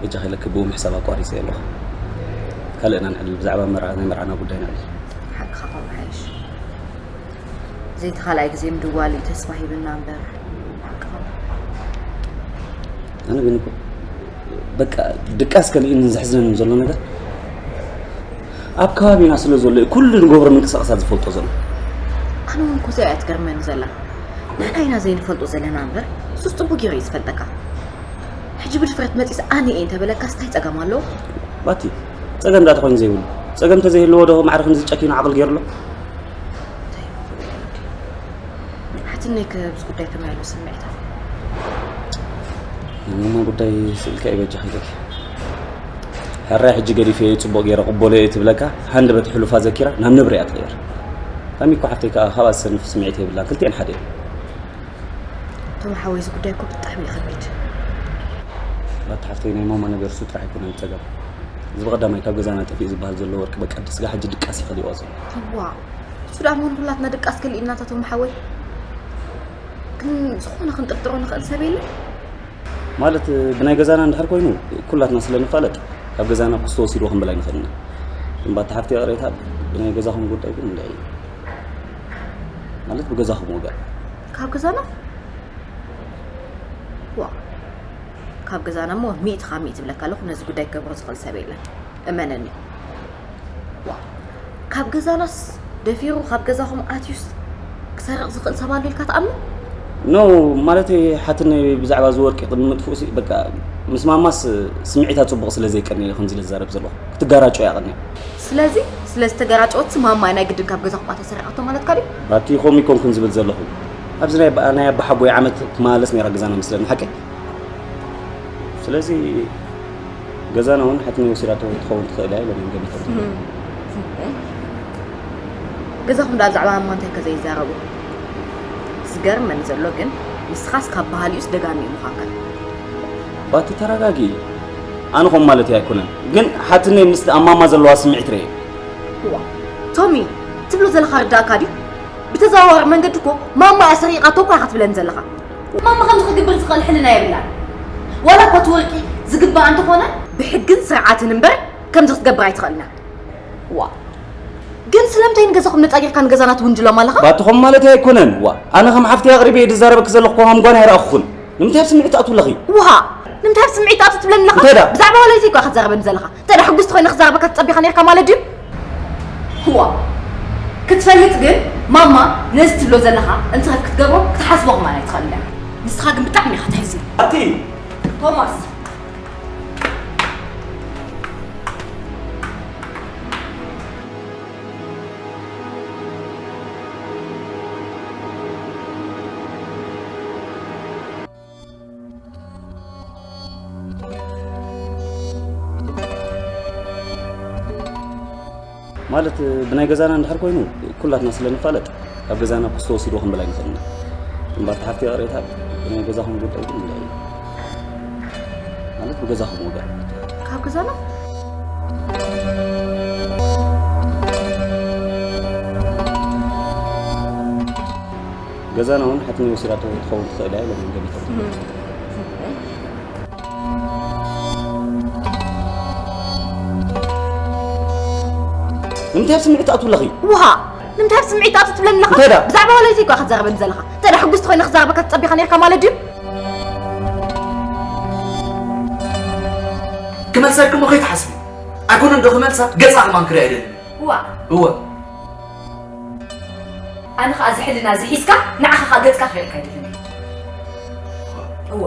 በጃኺ ኢለኪ ብኡ ምሕሳብ ኣቋሪጸ ኣለኹ። ካልእ ኢና ንዕልል፣ ብዛዕባ መርዓ፣ ናይ መርዓና ጉዳይ ንዕልል። ሓቅኻ ከምኡ ሓይሽ። ዘይቲ ካልኣይ ግዜ ምድዋል እዩ ተስፋ ሂብና እምበር። ሓቅኻ። ኣነ ግን እኮ በቃ ድቃስ ከሊእኒ ዘሕዝነኒ ዘሎ ነገር ኣብ ከባቢና ስለ ዘሎ እዩ ኩሉ ንገብሮ ምንቅስቓሳት ዝፈልጦ ዘሎ። ኣነ እውን እኮ እዚኣ እያ ትገርመኒ ዘላ። ንሕና ኢና ዘይንፈልጦ ዘለና እምበር፣ እሱስ ጽቡቕ ገይሩ እዩ ዝፈልጠካ። ሕጂ ብድፍረት መጺስ ኣነ እየ እንተበለካስ እንታይ ጸገም ኣለዎ? ባቲ፣ ጸገም ዳኣ ተኾይኑ ዘይብሉ። ጸገም እንተዘይህልዎ ዶ ማዕረ ክንዚ ጨኪኑ ዓቕሊ ገይሩ ኣሎ? እንታይ ይመስለካ ወዲ? ሓትነይ ከ ኣብዚ ጉዳይ ከመይ ኣሎ ስምዒታ? ናይ ማማ ጉዳይ ስእልካ እዩ በጃኺ ኢለኪ። ሕራይ ሕጂ ገዲፈ እየ፣ ጽቡቕ ገይረ ቅበሎ እየ ትብለካ፣ ሃንደበት ሕሉፋ ዘኪራ ናብ ነብሪ እያ ትቕየር። ታሚኮ ሓፍተይ ከኣ ካብኣ ዝሰንፍ ስምዒት የብላን፣ ክልቲኤን ሓደ እየን። ቶም ሓወይ፣ እዚ ጉዳይ እኮ ብጣዕሚ እዩ ከቢድ። ባቲ ሓፍተይ፣ ናይ ማማ ነገር እሱ ጥራሕ ኣይኮነን ጸገም። እዚ ብቐዳማይ ካብ ገዛና ጠፊኡ ዝበሃል ዘሎ ወርቂ በቃ ስጋ ሕጂ ድቃስ እዩ ከሊእዋ ዘሎ። እዋ፣ እሱ ደኣ መን ኩላትና ድቃስ ከሊእና እታ ቶም ሓወይ? ግን ዝኾነ ክንጥርጥሮ ንኽእል ሰብ የለን? ማለት ብናይ ገዛና እንድሕር ኮይኑ ኩላትና ስለ ንፋለጥ ካብ ገዛና ክስቶ ወሲድዎ ክንብል ኣይንኽእልን ኢና። ግን ባቲ ሓፍተይ ይቕሬታ፣ ብናይ ገዛኹም ጉዳይ ግን እንድዒ። ማለት ብገዛኹም ወገን። ካብ ገዛና? ዋ፣ ካብ ገዛና እሞ ሚእቲ ካብ ሚእቲ እብለካ ኣለኹ፣ ነዚ ጉዳይ ክገብሮ ዝኽእል ሰብ የለን። እመነኒ። ዋ፣ ካብ ገዛናስ ደፊሩ ካብ ገዛኹም ኣትዩስ ክሰርቕ ዝኽእል ሰብ ኣሎ ኢልካ ትኣምን? ኖ፣ ማለት ሓትነይ ብዛዕባ እዚ ወርቂ ቅድሚ ምጥፍኡ ሲ፣ በቃ ምስ ማማስ ስምዒታ ጽቡቕ ስለ ዘይቀኒ እየ ከምዚ ዝዛረብ ዘለኹ። ክትጋራጮ እያ ቀንያ። ስለዚ፣ ስለ ዝተጋራጨወትሲ ማማ ናይ ግድን ካብ ገዛኹም ኣትያ ሰሪቓቶ ማለትካ ድዩ? ባቲ ከምኡ ይኮንኩን ዝብል ዘለኹ። ኣብዚ ናይ ባ-፣ ናይ ኣባሓጎይ ዓመት ክመላለስ ነይራ ገዛና መስለኒ፣ ሓቀይ? ስለዚ ገዛና እውን ሓትነይ ወሲዳቶ ክትኸውን ትኽእል እያ ኢሎም እዮም ገሚቶም። እም። ገዛኹም ደኣ ብዛዕባ ማማ እንታይ ከ ዘይዛረቡ? ዝገርመኒ ዘሎ ግን ንስኻስ ካብ በሃሊኡስ ደጋሚኡ ምዃንካ። ባቲ ተረጋጊ። ኣነ ኸም ማለት ኣይኮነን። ግን ሓትነይ ምስቲ ኣብ ማማ ዘለዋ ስምዒት ርኤ። እዋ፣ ቶሚ፣ ትብሎ ዘለኻ ርዳእካ ድዩ? ብተዘዋዋሪ መንገዲ እኮ ማማ እያ ሰሪቓቶ እኮ ኢኻ ትብለኒ ዘለኻ። ማማ ከምዚ ክግብር ዝኽእል ሕልና የብላን። ዋላ እኳ እቲ ወርቂ ዝግባኣ እንተኾነ፣ ብሕግን ስርዓትን እምበር ከምዚ ክትገብር ኣይትኽእልን እያ። ዋ፣ ግን ስለምንታይ ንገዛኹም ነጻጊርካ ንገዛና ትውንጅሎም ኣለኻ? ባቲ ኸም ማለት ኣይኮነን። ዋ፣ ኣነ ከም ሓፍቲ ኣቕሪበ እየ ዝዛረበኪ ዘለኹ፣ ከም ጓና ኣይረኣኹኽን። ንምንታይ ኣብ ስምዒት ትኣትው ኣለኺ? ውሃ፣ ንምንታይ ኣብ ስምዒት ትኣትው ትብለኒ ኣለኻ? እንታይ ደኣ? ብዛዕባ ወለይተይ እኳ ኢኻ ትዛረበኒ ዘለኻ። እንታይ ደኣ ሕጉስቲ ኮይነ ክዛረበካ ትጸቢኻ ነርካ ማለት ድዩ? ህዋ፣ ክትፈልጥ ግን ማማ ነዚ ትብሎ ዘለኻ እንተ ክትገብሮ ክትሓስቦ ከማን ኣይትኽእልን እያ። ንስኻ ግን ብጣዕሚ ኢኻ ተሕዝን። ኣቲ ቶማስ። ማለት ብናይ ገዛና እንድሕር ኮይኑ ኩላትና ስለ ንፋለጥ ካብ ገዛና ክስተ ወሲድዎ ክንብል ኣይንኽእልን ኢና። እምበር ተሓፍቲ ይቕሬታ ብናይ ገዛኹም ጉዳይ ግን እንታይ እዩ? ማለት ብገዛኹም ወገን። ካብ ገዛና? ገዛና እውን ሓትኒ ወሲዳቶ ክትኸውን ትኽእል እያ ኢሎም እዮም ገሚቶም። እም። ንምንታይ ኣብ ስምዒት ትኣትው ኣለኺ? ውሃ! ንምንታይ ኣብ ስምዒት ትኣትው ትብለኒ ኣለኻ? እንታይ ደኣ? ብዛዕባ ወለይተይ እኳ ክትዛረበኒ ዘለኻ። እንታይ ደኣ ሕጉስቲ ኮይነ ክዛረበካ ትጸቢኻ ነርካ ማለት ድዩ? ክመልሰልኪ እሞ ከይትሓስቢ። ኣይኮነን ዶ ክመልሳ? ገጻ ከማን ክሪኣ ኣይደልን። እዋ። እወ። ኣነ ኸኣ እዚ ሕልና እዚ ሒዝካ፣ ንዓኻ ኸኣ ገጽካ ክርእየካ ኣይደልን እየ። እወ።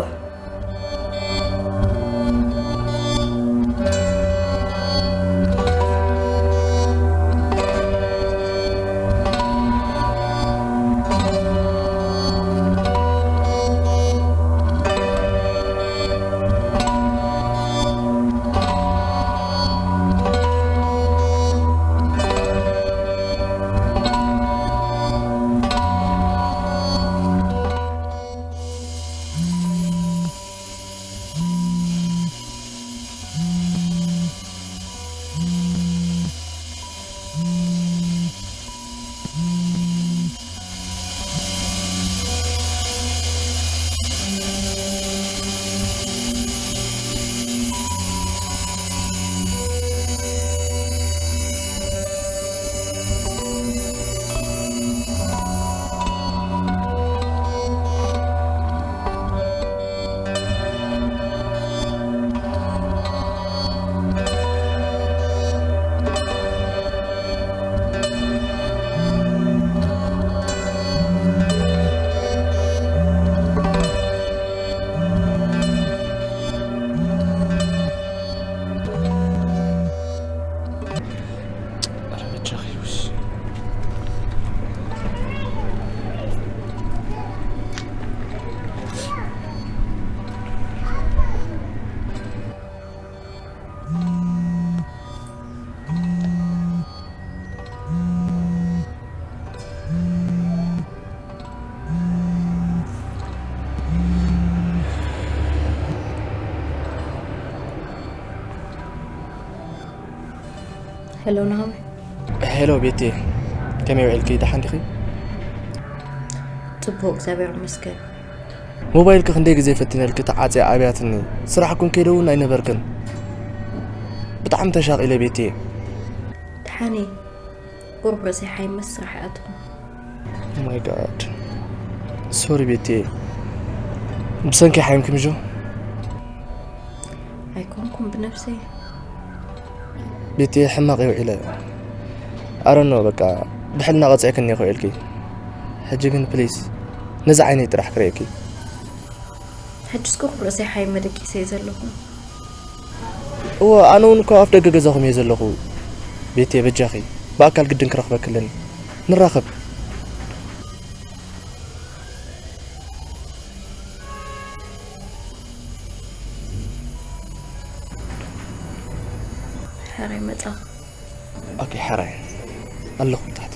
ሄሎ ናሆም። ሄሎ ቤቴ፣ ከመይ ውዒልኪ? ደሓን ዲኺ? ጽቡቕ፣ እግዚኣብሔር ይመስገን። ሞባይልኪ ክንደይ ግዜ ፈቲነልኪ፣ ተዓጽያ ኣብያትኒ። ስራሕ ኩን ከይደ እውን ኣይነበርክን። ብጣዕሚ ተሻቒለ ቤቴ። ደሓን እየ። ቁሩብ ርእሰይ ሓይመስ ስራሕ ይኣትኹ። ማይ ጋድ። ሶሪ ቤቴ። ብሰንኪ ሓይምኪ ምጆ? ኣይኮንኩም ብነብሰይ። ቤቲ ሕማቕ ይውዒለ ኣረኖ በቃ ብሕልና ቀፅዕክኒ ይኽእልኪ ሕጂ ግን ፕሊስ ነዚ ዓይነይ ጥራሕ ክርእየኪ ሕጅስ ኮ ርእሰይ ሓይ መደቂሰ እየ ዘለኹ። እወ ኣነ እውን እኮ ኣፍ ደገ ገዛኹም እየ ዘለኹ ቤቲ በጃኺ ብኣካል ግድን ክረኽበክለኒ ንራኸብ ሕራይ መጻ ኦኬ ሕራይ ኣለኹ ታሕቲ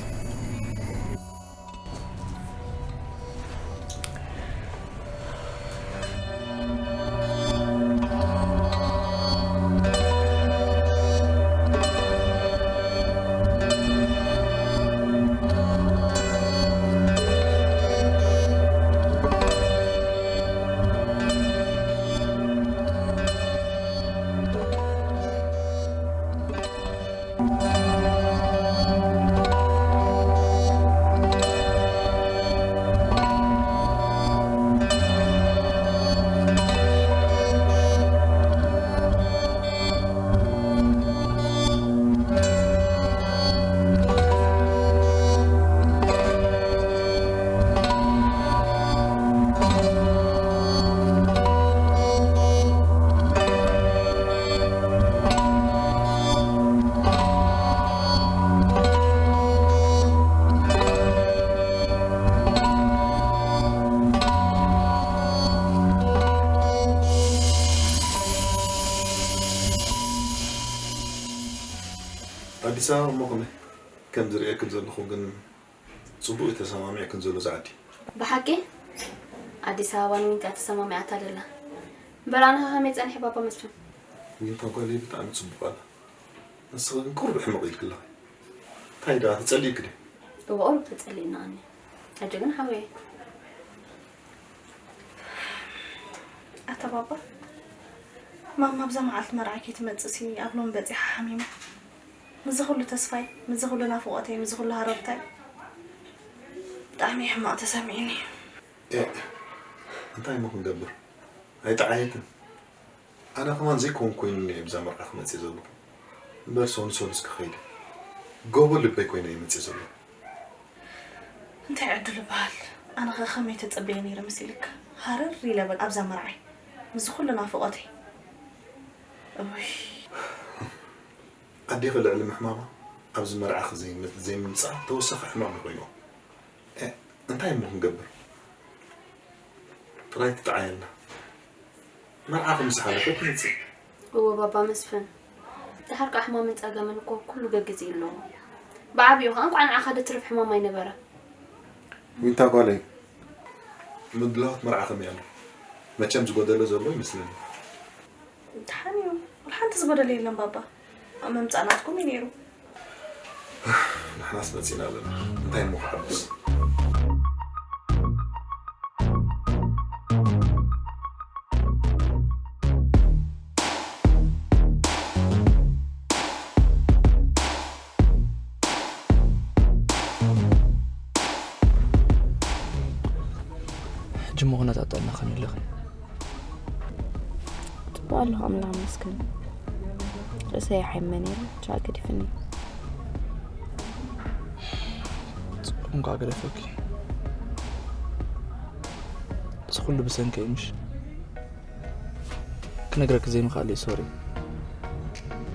ኣዲስ ኣበባ እሞ ከመይ ከም ዝርእየክን ዘለኹ ግን ጽቡቕ እዩ ተሰማሚዕክን ዘሎ ዝዓዲ ብሓቂ ኣዲስ ኣበባ ንዊንታ ተሰማሚዓታ ደላ እምበር ኣነ ከመይ ጸኒሐ ባባ መስፍን ዊንታ ጓለይ ብጣዕሚ ጽቡቕ ኣላ ንስኺ ግን ቁሩብ ሕምቕ ኢልክላ እንታይ ደኣ ተጸሊእክ ድዩ እወ ቁሩብ ተጸሊእና ኣኒ ሕጂ ግን ሓወየ ኣታ ባባ ማማ ኣብዛ መዓልቲ መርዓ ከይትመጽእሲ ኣብ ሎም በጺሓ ሓሚማ ምዚ ኩሉ ተስፋይ ምዚ ኩሉ ናፍቆተይ ምዚ ኩሉ ሃረርታይ ብጣዕሚ ሕማቕ ተሰሚዕኒ እንታይ እሞ ክንገብር ኣይጠዓየትን ኣነ ከማን ዘይከውን ኮይኑኒ እየ ብዛ መርዓ ክመጽእ ዘለኹ እምበር ሶኒ ሶሉስ ክኸይድ ጎቦ ልበይ ኮይነ እየ መጽእ ዘለኹ እንታይ ዕድል ይበሃል ኣነ ኸ ከመይ ተጸበየ ነይረ መሲልካ ሃረር ኢለ በል ኣብዛ መርዓይ ምስዚ ኩሉ ናፍቖተይ እውይ ኣዴኺ ልዕሊ ምሕማማ ኣብዚ መርዓኺ ዘይምምፃእ ተወሳኺ ሕማም እዩ ኮይንዎ እንታይ እሞ ክንገብር ጥራይ ትጠዓየልና መርዓኺ ምስ ሓለፈ ትመፅእ እወ ባባ መስፍን ድሓር ከዓ ሕማምን ፀገምን እኮ ኩሉ ገግዜ ኣለዎ ብዓብዩ ከዓ እንኳዕ ንዓኻ ደትርፍ ሕማም ኣይነበረ ዊንታ ጓለይ ምድላዋት መርዓ ከመይ ኣሎ መቸም ዝጎደለ ዘሎ ይመስለኒ ድሓን እዩ ሓንቲ ዝጎደለ የለን ባባ ኣብ ምምፃእ ናትኩም እዩ ነይሩ ንሕናስ መፂና ኣለና እንታይ እሞ ክዓብስ ሕጂ እሞ ኩነታት ጥዕና ከመይ ኣለኺ? ጽቡቕ ኣለኹ ኣምላኽ ይመስገን። ርእሰይ ይሓይመ ነይሩ፣ ቻ ገዲፍኒ። ጽቡቕ እንኳዕ ገደፈኪ። እዚ ኩሉ ብሰንኪ እዩ ምሽ? ክነግረኪ ዘይምኽኣለይ ሶሪ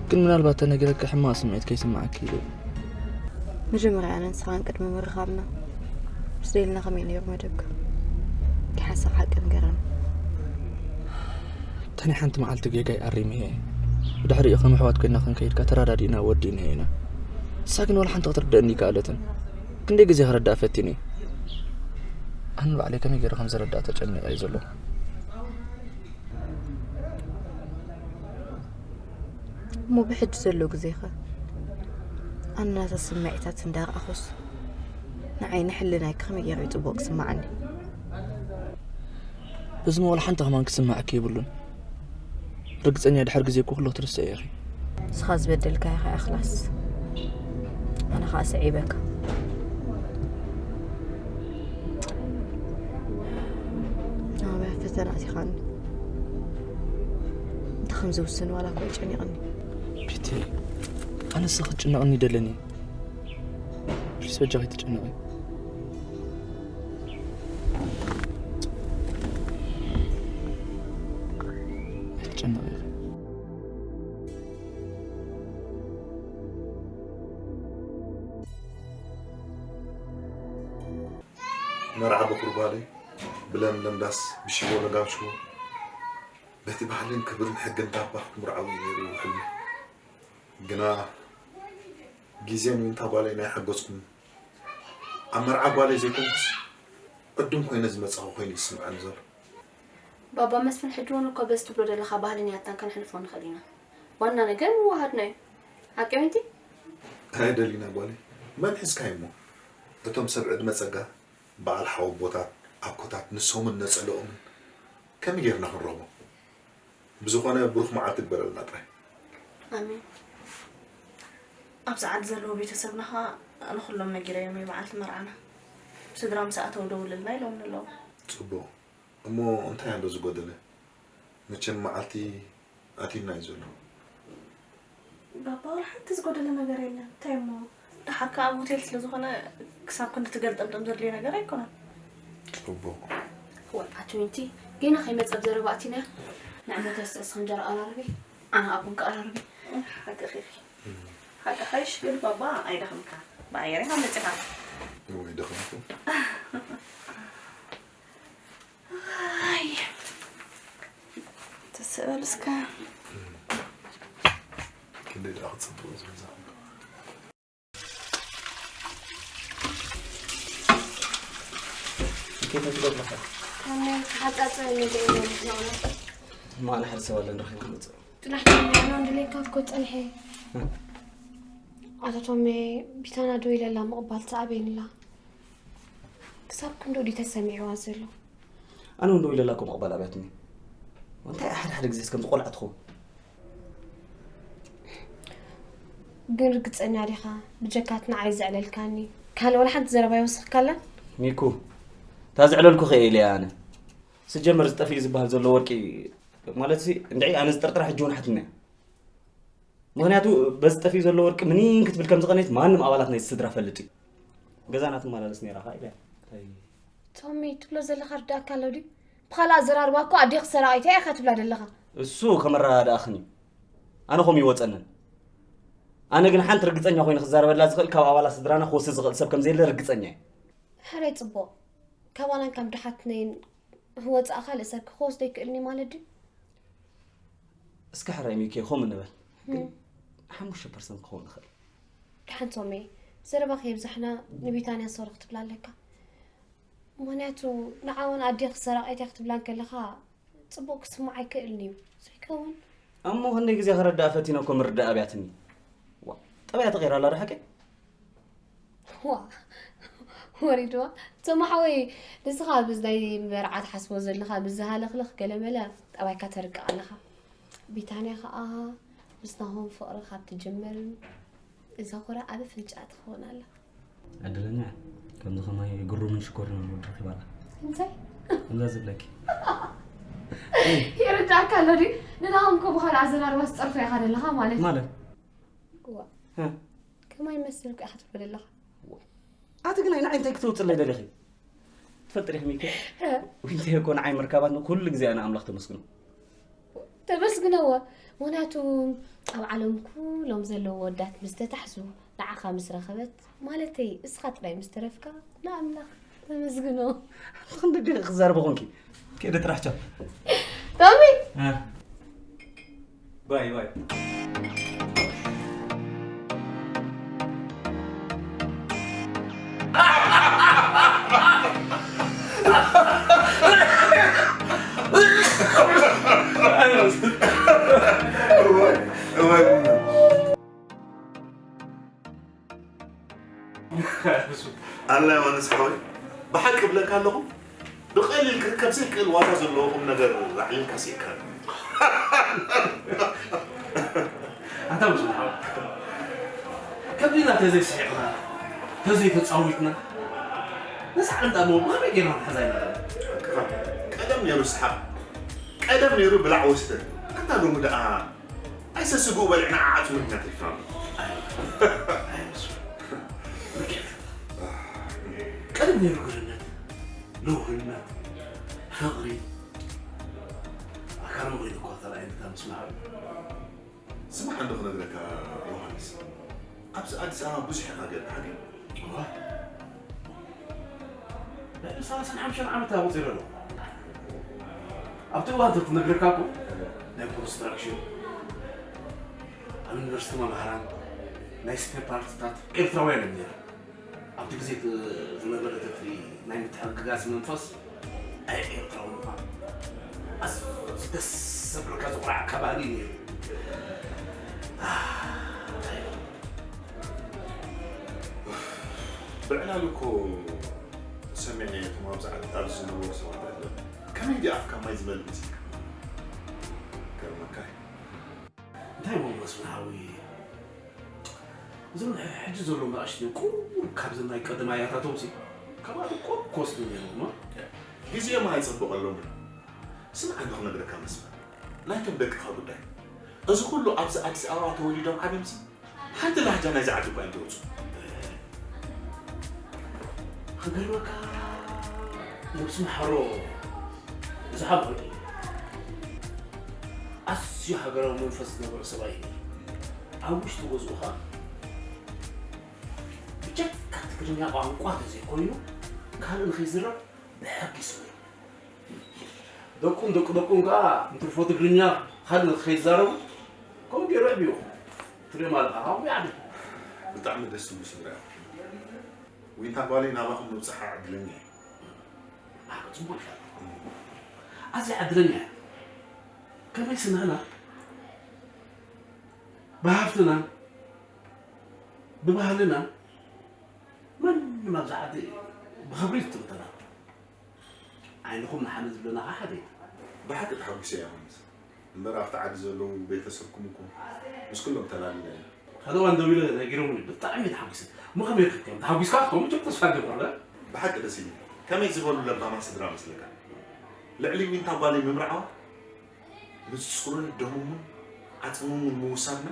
ግን ምናልባት ተነጊረኪ ሕማቕ ስምዒት ከይስምዓኪ ኢለ እዩ መጀመርያ ኣነ ንስኻን ቅድሚ ምርኻብና ምስ ደልና ከመይ ነይሩ መደብካ እንታይ ሓሳብ ሓቂ ንገረኒ እታ ናይ ሓንቲ መዓልቲ ጌጋይ ኣሪመ እየ ብድሕሪኡ ከም ኣሕዋት ኮይና ክንከይድካ ተረዳዲእና ወዲእናዮ ኢና ንሳ ግን ዋላ ሓንቲ ክትርደአኒ ኣይከኣለትን ክንደይ ግዜ ክረድኣ ፈቲነ ኣነ ባዕለይ ከመይ ገይረ ከም ዝረድኣ ተጨኒቐ እየ ዘለኹ እሞ ብሕጂ ዘሎ ግዜኸ ኣነ ናታ ስምዒታት እንዳረኣኹስ ንዓይ ንሕልናይ ከመይ ገይሩ እዩ ፅቡቕ ክስምዓኒ በዚ መዋል ሓንቲ ከማን ክስምዓኪ የብሉን ርግፀኛ ድሕር ግዜ እኮ ኩሉ ክትርስዒ ኢኺ ንስኻ ዝበደልካዮ ከኣ ክላስ ኣነ ከዓ ስዒበካ ናበያ ፈተና ኣቲኻኒ እንተ ከም ዝውስን ዋላ እኳ ይጨኒቐኒ። ቤቲ፣ ኣነስ ክትጭነቕኒ ደለኒ። ፕሊስ በጃኺ ትጨነቒ። ኣይትጨነቒ ኢኺ። መርዓ በኹር ጓለይ ብለምለም ዳስ ብሽቦ ለጋም ሽቦ በቲ ባህልን ክብርን ሕግን ዳባ ክትምርዓው እዩ ነይሩ ሕልሚ። ግና ግዜን ዊንታ ጓለይን ኣይሓገዝኩምን። ኣብ መርዓ ጓለይ ዘይኮንኩስ ዕዱም ኮይነ ዝመጻኹ ኮይኑ ይስምዓኒ ዘሎ። ባባ መስፍን፣ ሕጂ እውን እኮ በዚ ትብሎ ዘለኻ ባህልን ያታን ከነሕልፎ ንኽእል ኢና። ዋና ነገር ምውሃድና እዩ። ሓቂ ዊንቲ? ኣይደሊና ጓለይ። መን ሒዝካዮ እሞ? እቶም ሰብ ዕድመ ጸጋ፣ በዓል ሓወቦታት፣ ኣኮታት፣ ንሶምን ነጸለኦምን ከመይ ጌርና ክንረኽቦ? ብዝኾነ ብሩኽ መዓልቲ ግበረልና ጥራይ። ኣሜን። ኣብዚ ዓዲ ዘለዉ ቤተሰብና ኸኣ ንኹሎም ነጊረዮም እየ መዓልቲ መርዓና። ስድራ ምስ ኣተው ደውልልና ኢሎምኒ ኣለዉ። ጽቡቕ። እሞ እንታይ ኣሎ ዝጎደለ? መቸም መዓልቲ ኣትዩና እዩ ዘሎ። ባባ፣ ዋላ ሓንቲ ዝጎደለ ነገር የለን። እንታይ እሞ? ደሓር ከኣ ኣብ ሆቴል ስለ ዝኾነ ክሳብ ክንዲ ትገልጠምጠም ዘድልዮ ነገር ኣይኮነን። ጽቡቕ። እወ፣ ኣቲ ዊንቲ፣ ጌና ከይመጸ ብዘረባ ኣቲና። ንዕመት ተስእስ እንጀራ ኣቐራርቢ፣ ኣነ ኣቡን ከቐራርቢ። ሓቂ ኺኺ። ሓቂ ሓይሽ ግን ባባ ኣይደኽምካ። ብኣየር ኢኻ መጺኻ። እወ፣ ኣይደኽምኩ። ኣይ፣ ተስእ በል እስከ። ክንደይ ደኣ ክጽብቕ ዝብል ዘኽምካ። ከመይ ትገብርካ? ከመይ ተሓጻጸ ነገር የለን። ማዕና ሓደ ሰብ ኣለን ረኺቡ ክመጽእ። ጥራሕ ከመይ ኣነ እንደሌካ እኮ ጸንሐ። እ? ኣቶ ቶሜ ቢታና ደው ኢለላ ምቕባል ትኣብየንላ። ክሳብ ክንድኡ ድዩ ተሰሚዕዋ ዘሎ? ኣነ እውን ደው ኢለላ እኮ ምቕባል ኣብያትኒ። እንታይ ሓደ ሓደ ግዜስ ከምዚ ቆልዓ ትኸውን? ግን ርግጸኛ ዲኻ? ብጀካት ንዓይ ዘዕለልካኒ ካልእ ዋላ ሓንቲ ዘረባ ይወስኽካላ? ሚኩ፣ እታ ዘዕለልኩ ከ ኢለ ኣነ። ስጀመር ዝጠፍእ ዝበሃል ዘሎ ወርቂ፣ ማለትሲ፣ እንድዒ ኣነ ዝጥርጥራ ሕጂ እውን ሓትነ። ምኽንያቱ በዚ ጠፍኡ ዘሎ ወርቂ ምኒን ክትብል ከም ዝቐነየት ማንም ኣባላት ናይቲ ስድራ ፈልጥ እዩ። ገዛና ትመላለስ ነይራ ኸኣ ኢለ። እንታይ? ቶሚ፣ ትብሎ ዘለኻ ርዳእካ ኣሎ ድዩ? ብኻልእ ኣዘራርባ እኮ ኣዴኺ ሰራቒት እያ ኢኻ ትብላ ዘለኻ። እሱ ከመረዳድኣኽን እዩ። ኣነ ከምኡ ይወጸንን። ኣነ ግን ሓንቲ ርግጸኛ ኮይኑ ክዛረበላ ዝኽእል ካብ ኣባላት ስድራና ክወስድ ዝኽእል ሰብ ከም ዘየለ ርግጸኛ እየ። ሕራይ ጽቡቕ። ካባናን ካብ ድሓትነይን ወጻኢ ካልእ ሰብ ክወስዶ ኣይክእልን እዩ ማለት ድዩ? እስከ ሕራይ ሚኪ፣ ከምኡ ንበል። ግን እም። ሓሙሽተ ፐርሰንት ክኸውን ይኽእል። ደሓን ቶሜ፣ ዘረባ ከየብዛሕና ንቢታንያ ሶሪ ክትብላ ኣለካ። ምኽንያቱ ንዓውን ኣዴኺ ሰራቒት እያ ክትብላ እንከለኻ ጽቡቕ ክስማዕ ኣይክእልን እዩ። ዘይከውን። እሞ ክንደይ ግዜ ከረድኣ ፈቲነ እኮ ምርዳእ ኣብያትኒ። ዋ፣ ጠባያ ተቐይራ ኣላ ዶ ሓቀይ? ዋ፣ ወሪድዋ። ቶማ ሓወይ፣ ንስኻ ብዚ ናይ መርዓ ትሓስቦ ዘለኻ፣ ብዚ ሃለኽለኽ ገለመለ ጠባይካ ተርቅቕ ኣለኻ። ቢታንያ ኸኣ ምስ ናሆም ፍቕሪ ካብ ትጅምር፣ እዛ ኹራ ኣብ ኣፍንጫኣ ትኸውን ኣላ። ዕድለኛ፣ ከምዚ ኸማይ ግሩምን ሽኮርን ወዲ ረኺባ ኣላ። እንታይ? ከምዛ ዝብለኪ። ይርዳእካ ኣሎ ድዩ? ንናሆም እኮ ብኻልእ ኣዘራርባ ዝጸርፎ ኢኻ ዘለኻ ማለት። ማለት? እዋ። እ። ከማይ ይመስል እኮ ኢኻ ትብሎ ዘለኻ። ኣቲ ግን ንዓይ እንታይ ክተውፅለይ ደሊኺ? ትፈልጢ ዲኺ ሚኪ? እ። ዊንታየ እኮ ንዓይ ምርካባት ንኩሉ ግዜ ኣነ ኣምላኽ ተመስግኖ። ተመስግነዎ። ምኽንያቱ ኣብ ዓለም ኩሎም ዘለዉ ወዳት ምስ ተታሕዙ ንዓኻ ምስ ረኸበት፣ ማለተይ እስኻ ጥራይ ምስ ተረፍካ ንኣምላኽ ተመስግኖ። ኣቲ ክንዲ ዲኺ ክዛረቢ ኾንኪ? ከይደ ጥራሕ ቻው። ቶሚ! እ። ባይ ባይ። ኣላ ዮሃንስ ሓወይ፣ ብሓቂ እብለካ ኣለኹ፣ ብቐሊል ክርከብ ዘይክእል ዋጋ ዘለዎ ቁም ነገር ኣዕሊልካ ስኢንካኒ። ኣታ መስፍን ሓወይ፣ ከቢድና ተዘይስሒቕና፣ ተዘይተጻዊትና፣ ነዚ ዓለም ዳኣ ብኸመይ ጌርና ክንሕዛ ኢና? ቀደም ነይሩ ስሓቕ፣ ቀደም ነይሩ ብላዕ ወስተ። ኣታ ሎሚ ደኣ ኣይሰስግኡ በሊዕና ዓዓጽሙ ኢና ተሪፍና። ቀደም ነይሩ ግርነት፣ ልውህነት፣ ፍቕሪ ኣካል መኺኑ እኳ ተራእየንካ ምስ መሃሩ። ስማዕ እንዶ ክነግረካ ዮሃንስ፣ ኣብዚ ኣዲስ ኣበባ ብዙሕ ኢኻ ጌርካ ሓቂ? እዋ፣ ልዕሊ ሰላሳን ሓሙሽተን ዓመት ኣቑጺረ ኣለኹ። ኣብቲ እዋን ተትነግረካ እኮ ናይ ኮንስትራክሽን፣ ኣብ ዩኒቨርሲቲ መምሃራን፣ ናይ ስፔር ፓርትታት ኤርትራውያን እዮም ነይሮም። ኣብቲ ግዜ እቲ ዝነበረ እቲ ናይ ምትሕግጋዝ መንፈስ፣ ኣይ ኤርትራዊ ምዃን ኣዝዩ ደስ ዘብለካ ዘኹርዓካ ባህሊ እዩ ነይሩ። ብዕላል እኮ ሰሚዐ እቶም ኣብዚ ዓዲ ኣብዚ ዝነበሩ ሰባት ኣለ ከመይ ድዩ ኣፍካ ማይ ዝመልእ መሲልካ? ገርመካ እዩ። እንታይ እሞ መስፍን ሓወይ፣ እዞም ሕጂ ዘለዉ ኣሽቱ ቁሩብ ካብዞም ናይ ቀደም ኣያታቶም ሲ ካብኣቶም ቁሩብ ክወስዱ ነይሮም። ግዜኦም ኣይጸበቐሎምን። ስምዓ እንዶ ክነግረካ መስፍን፣ ናይቶም ደቅኻ ጉዳይ። እዚ ኩሉ ኣብዚ ኣዲስ ኣበባ ተወሊዶም ዓብዮም ሲ ሓንቲ ላህጃ ናይዚ ዓዲ እኳ እዮም ተውጽኡ። ክገርመካ ነብሲ መሓሮ ዝሓጎ ኣዝዩ ሃገራዊ መንፈስ ዝነበሮ ሰብኣይ እዩ። ኣብ ውሽጢ ገዝኡ ኸኣ ብጀካ ትግርኛ ቋንቋ ተዘይኮይኑ ካልእ ንኸይዝረብ ብሕጊ ስሙ። ደቁን ደቂ ደቁን ከኣ እንትርፎ ትግርኛ ካልእ ንኸይዛረቡ ከምኡ ገይሩ ኣዕብዩ። ትሪኦም ኣለኻ፣ ከምኡ ይዓቢ። ብጣዕሚ ደስ ትብሉ ስድራ ኢኹም። ዊንታ ጓለይ ናባኹም ምብጽሓ ዕድለኛ እየ። ኣህ፣ ጽቡቕ ኢኻ። ኣዝያ ዕድለኛ እያ። ከመይሲ ንሕና ብሃብትና ብባህልና ማንም ኣብዚ ዓዲ ብኽብሪ ዝጥምተና። ዓይንኹም ንሓነ ዝብለና ከዓ ሓደ እዩ። ብሓቂ ተሓጒሰ እየ ዮሃንስ። እምበር ኣብቲ ዓዲ ዘለዉ ቤተሰብኩም እኮ ምስ ኩሎም ተላሊና ኢና። ሓደ እዋን ደዊለ ነጊሮምኒ፣ ብጣዕሚ እየ ተሓጒሰ። እሞ ከመይ ረኺብካዮም? ተሓጒስካ ክትከውን መቸም ተስፋ እገብር፣ እ? ብሓቂ ደስ ኢሉኒ። ከመይ ዝበሉ ለባማት ስድራ መስለካ? ልዕሊ ዊንታ ጓለይ ምምርዓዋ ንጽሩን ደሙን ዓጽሙን ምውሳድና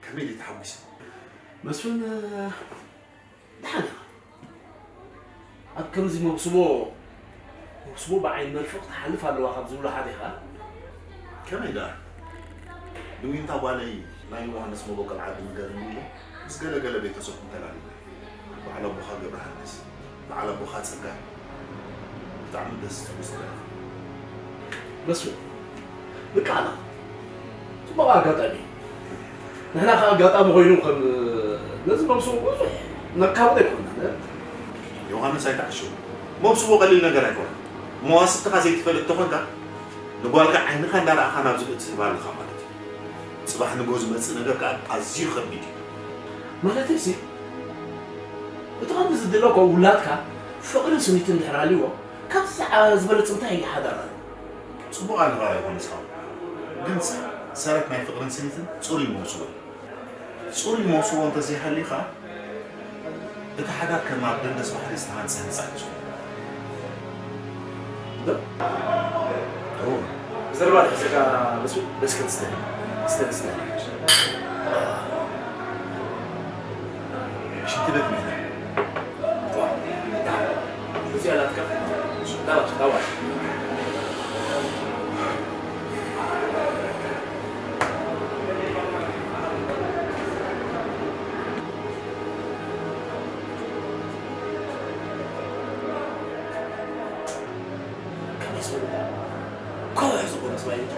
ከመይ ድዩ ተሓጒሰ? መስፍን፣ ደሓን ኢኻ። ኣብ ከምዚ መብስቦ፣ መብስቦ ብዓይኒ መርፍእ ክትሓልፍ ኣለዋ ካብ ዝብሉ ሓደ ኢኻ። ከመይ ደኣ? ንዊንታ ጓለይ ናይ ዮሃንስ መበቆል ዓዲ ንገርኒ ኢለ ምስ ገለ ገለ ቤተሰብኩም ተላሊለ። በዓል ኣቦኻ ገብረሃንስ፣ በዓል ኣቦኻ ጸጋ፣ ብጣዕሚ ደስ ትብሉ ስድራ ኢኹም። መስፍን፣ ብቃላ ጽቡቕ ኣጋጣሚ እዩ። ንሕና ከኣ ኣጋጣሚ ኮይኑ ከም ነዚ መብስቦ ብዙሕ ነካብዶ ኣይኮንናን። ዮሃንስ ኣይትዓሽው። መብስቦ ቀሊል ነገር ኣይኮነን። መዋስብትኻ ዘይትፈልጥ ተኾንካ ንጓልካ ዓይንኻ እንዳረኣኻ ናብ ዝብኢ ትህባ ኣለኻ ማለት እዩ። ጽባሕ ንግሆ ዝመጽእ ነገር ከኣ ኣዝዩ ከቢድ እዩ። ማለተይሲ እቲ ከምዚ ዝድለ እኮ ውላድካ ፍቕርን ስኒትን እንድሕር ሃልይዎ ካብዚ ዝዓ-፣ ዝበልጽ እንታይ ሓዳር ኣሎ? ጽቡቕ ኣለኻ ዮሃንስ ሓው። ግን ሰ-፣ ሰረት ናይ ፍቕርን ስኒትን ጽሩይ መውስቦ እዩ። ጽሩይ መውስቦ እንተዘይሃልዩ ኸኣ እቲ ሓዳር ከም ኣብ ደንደስ ባሕሪ ዝተሃንጸ ህንጻ እዩ ዝኸውን። ዶ? እዎ። ብዘረባ ተሕዘካ መስፍን፣ በስከ ንስተ፣ ንስተ፣ ንስተ። ሽንቲ ቤት መይዳ። እዚኣ ናትካ። ዳዋ፣ ዳዋ። ከመይ ዝበለ ከውሒ ዝኾነ ሰብኣይ እዩ።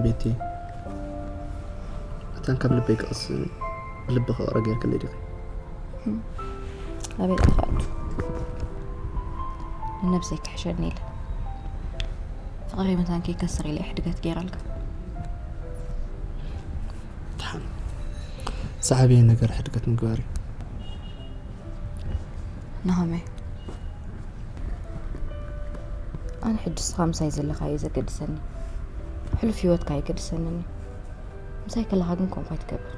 ቤቲ፣ መታን ካብ ልበይ ክቐስን ብልቢ ክቕረ ጌርክለይ ዲኺ? ኣበይ ኢኻ ኣቱ? ንነብሰይ ክሕሸኒ ኢለ ፍቕረይ መታን ከይከስር ኢለ ሕድገት ገይረልካ። ደሓን፣ ዝዓበየ ነገር ሕድገት ምግባር እዩ። ናሆመይ፣ ኣነ ሕጂ ንስኻ ምሳይ ዘለኻ እዩ ዘገድሰኒ። ሕሉፍ ህይወትካ ኣይገድሰንን እዩ። ምሳይ ከለኻ ግን ከምኡ ኣይትገብር።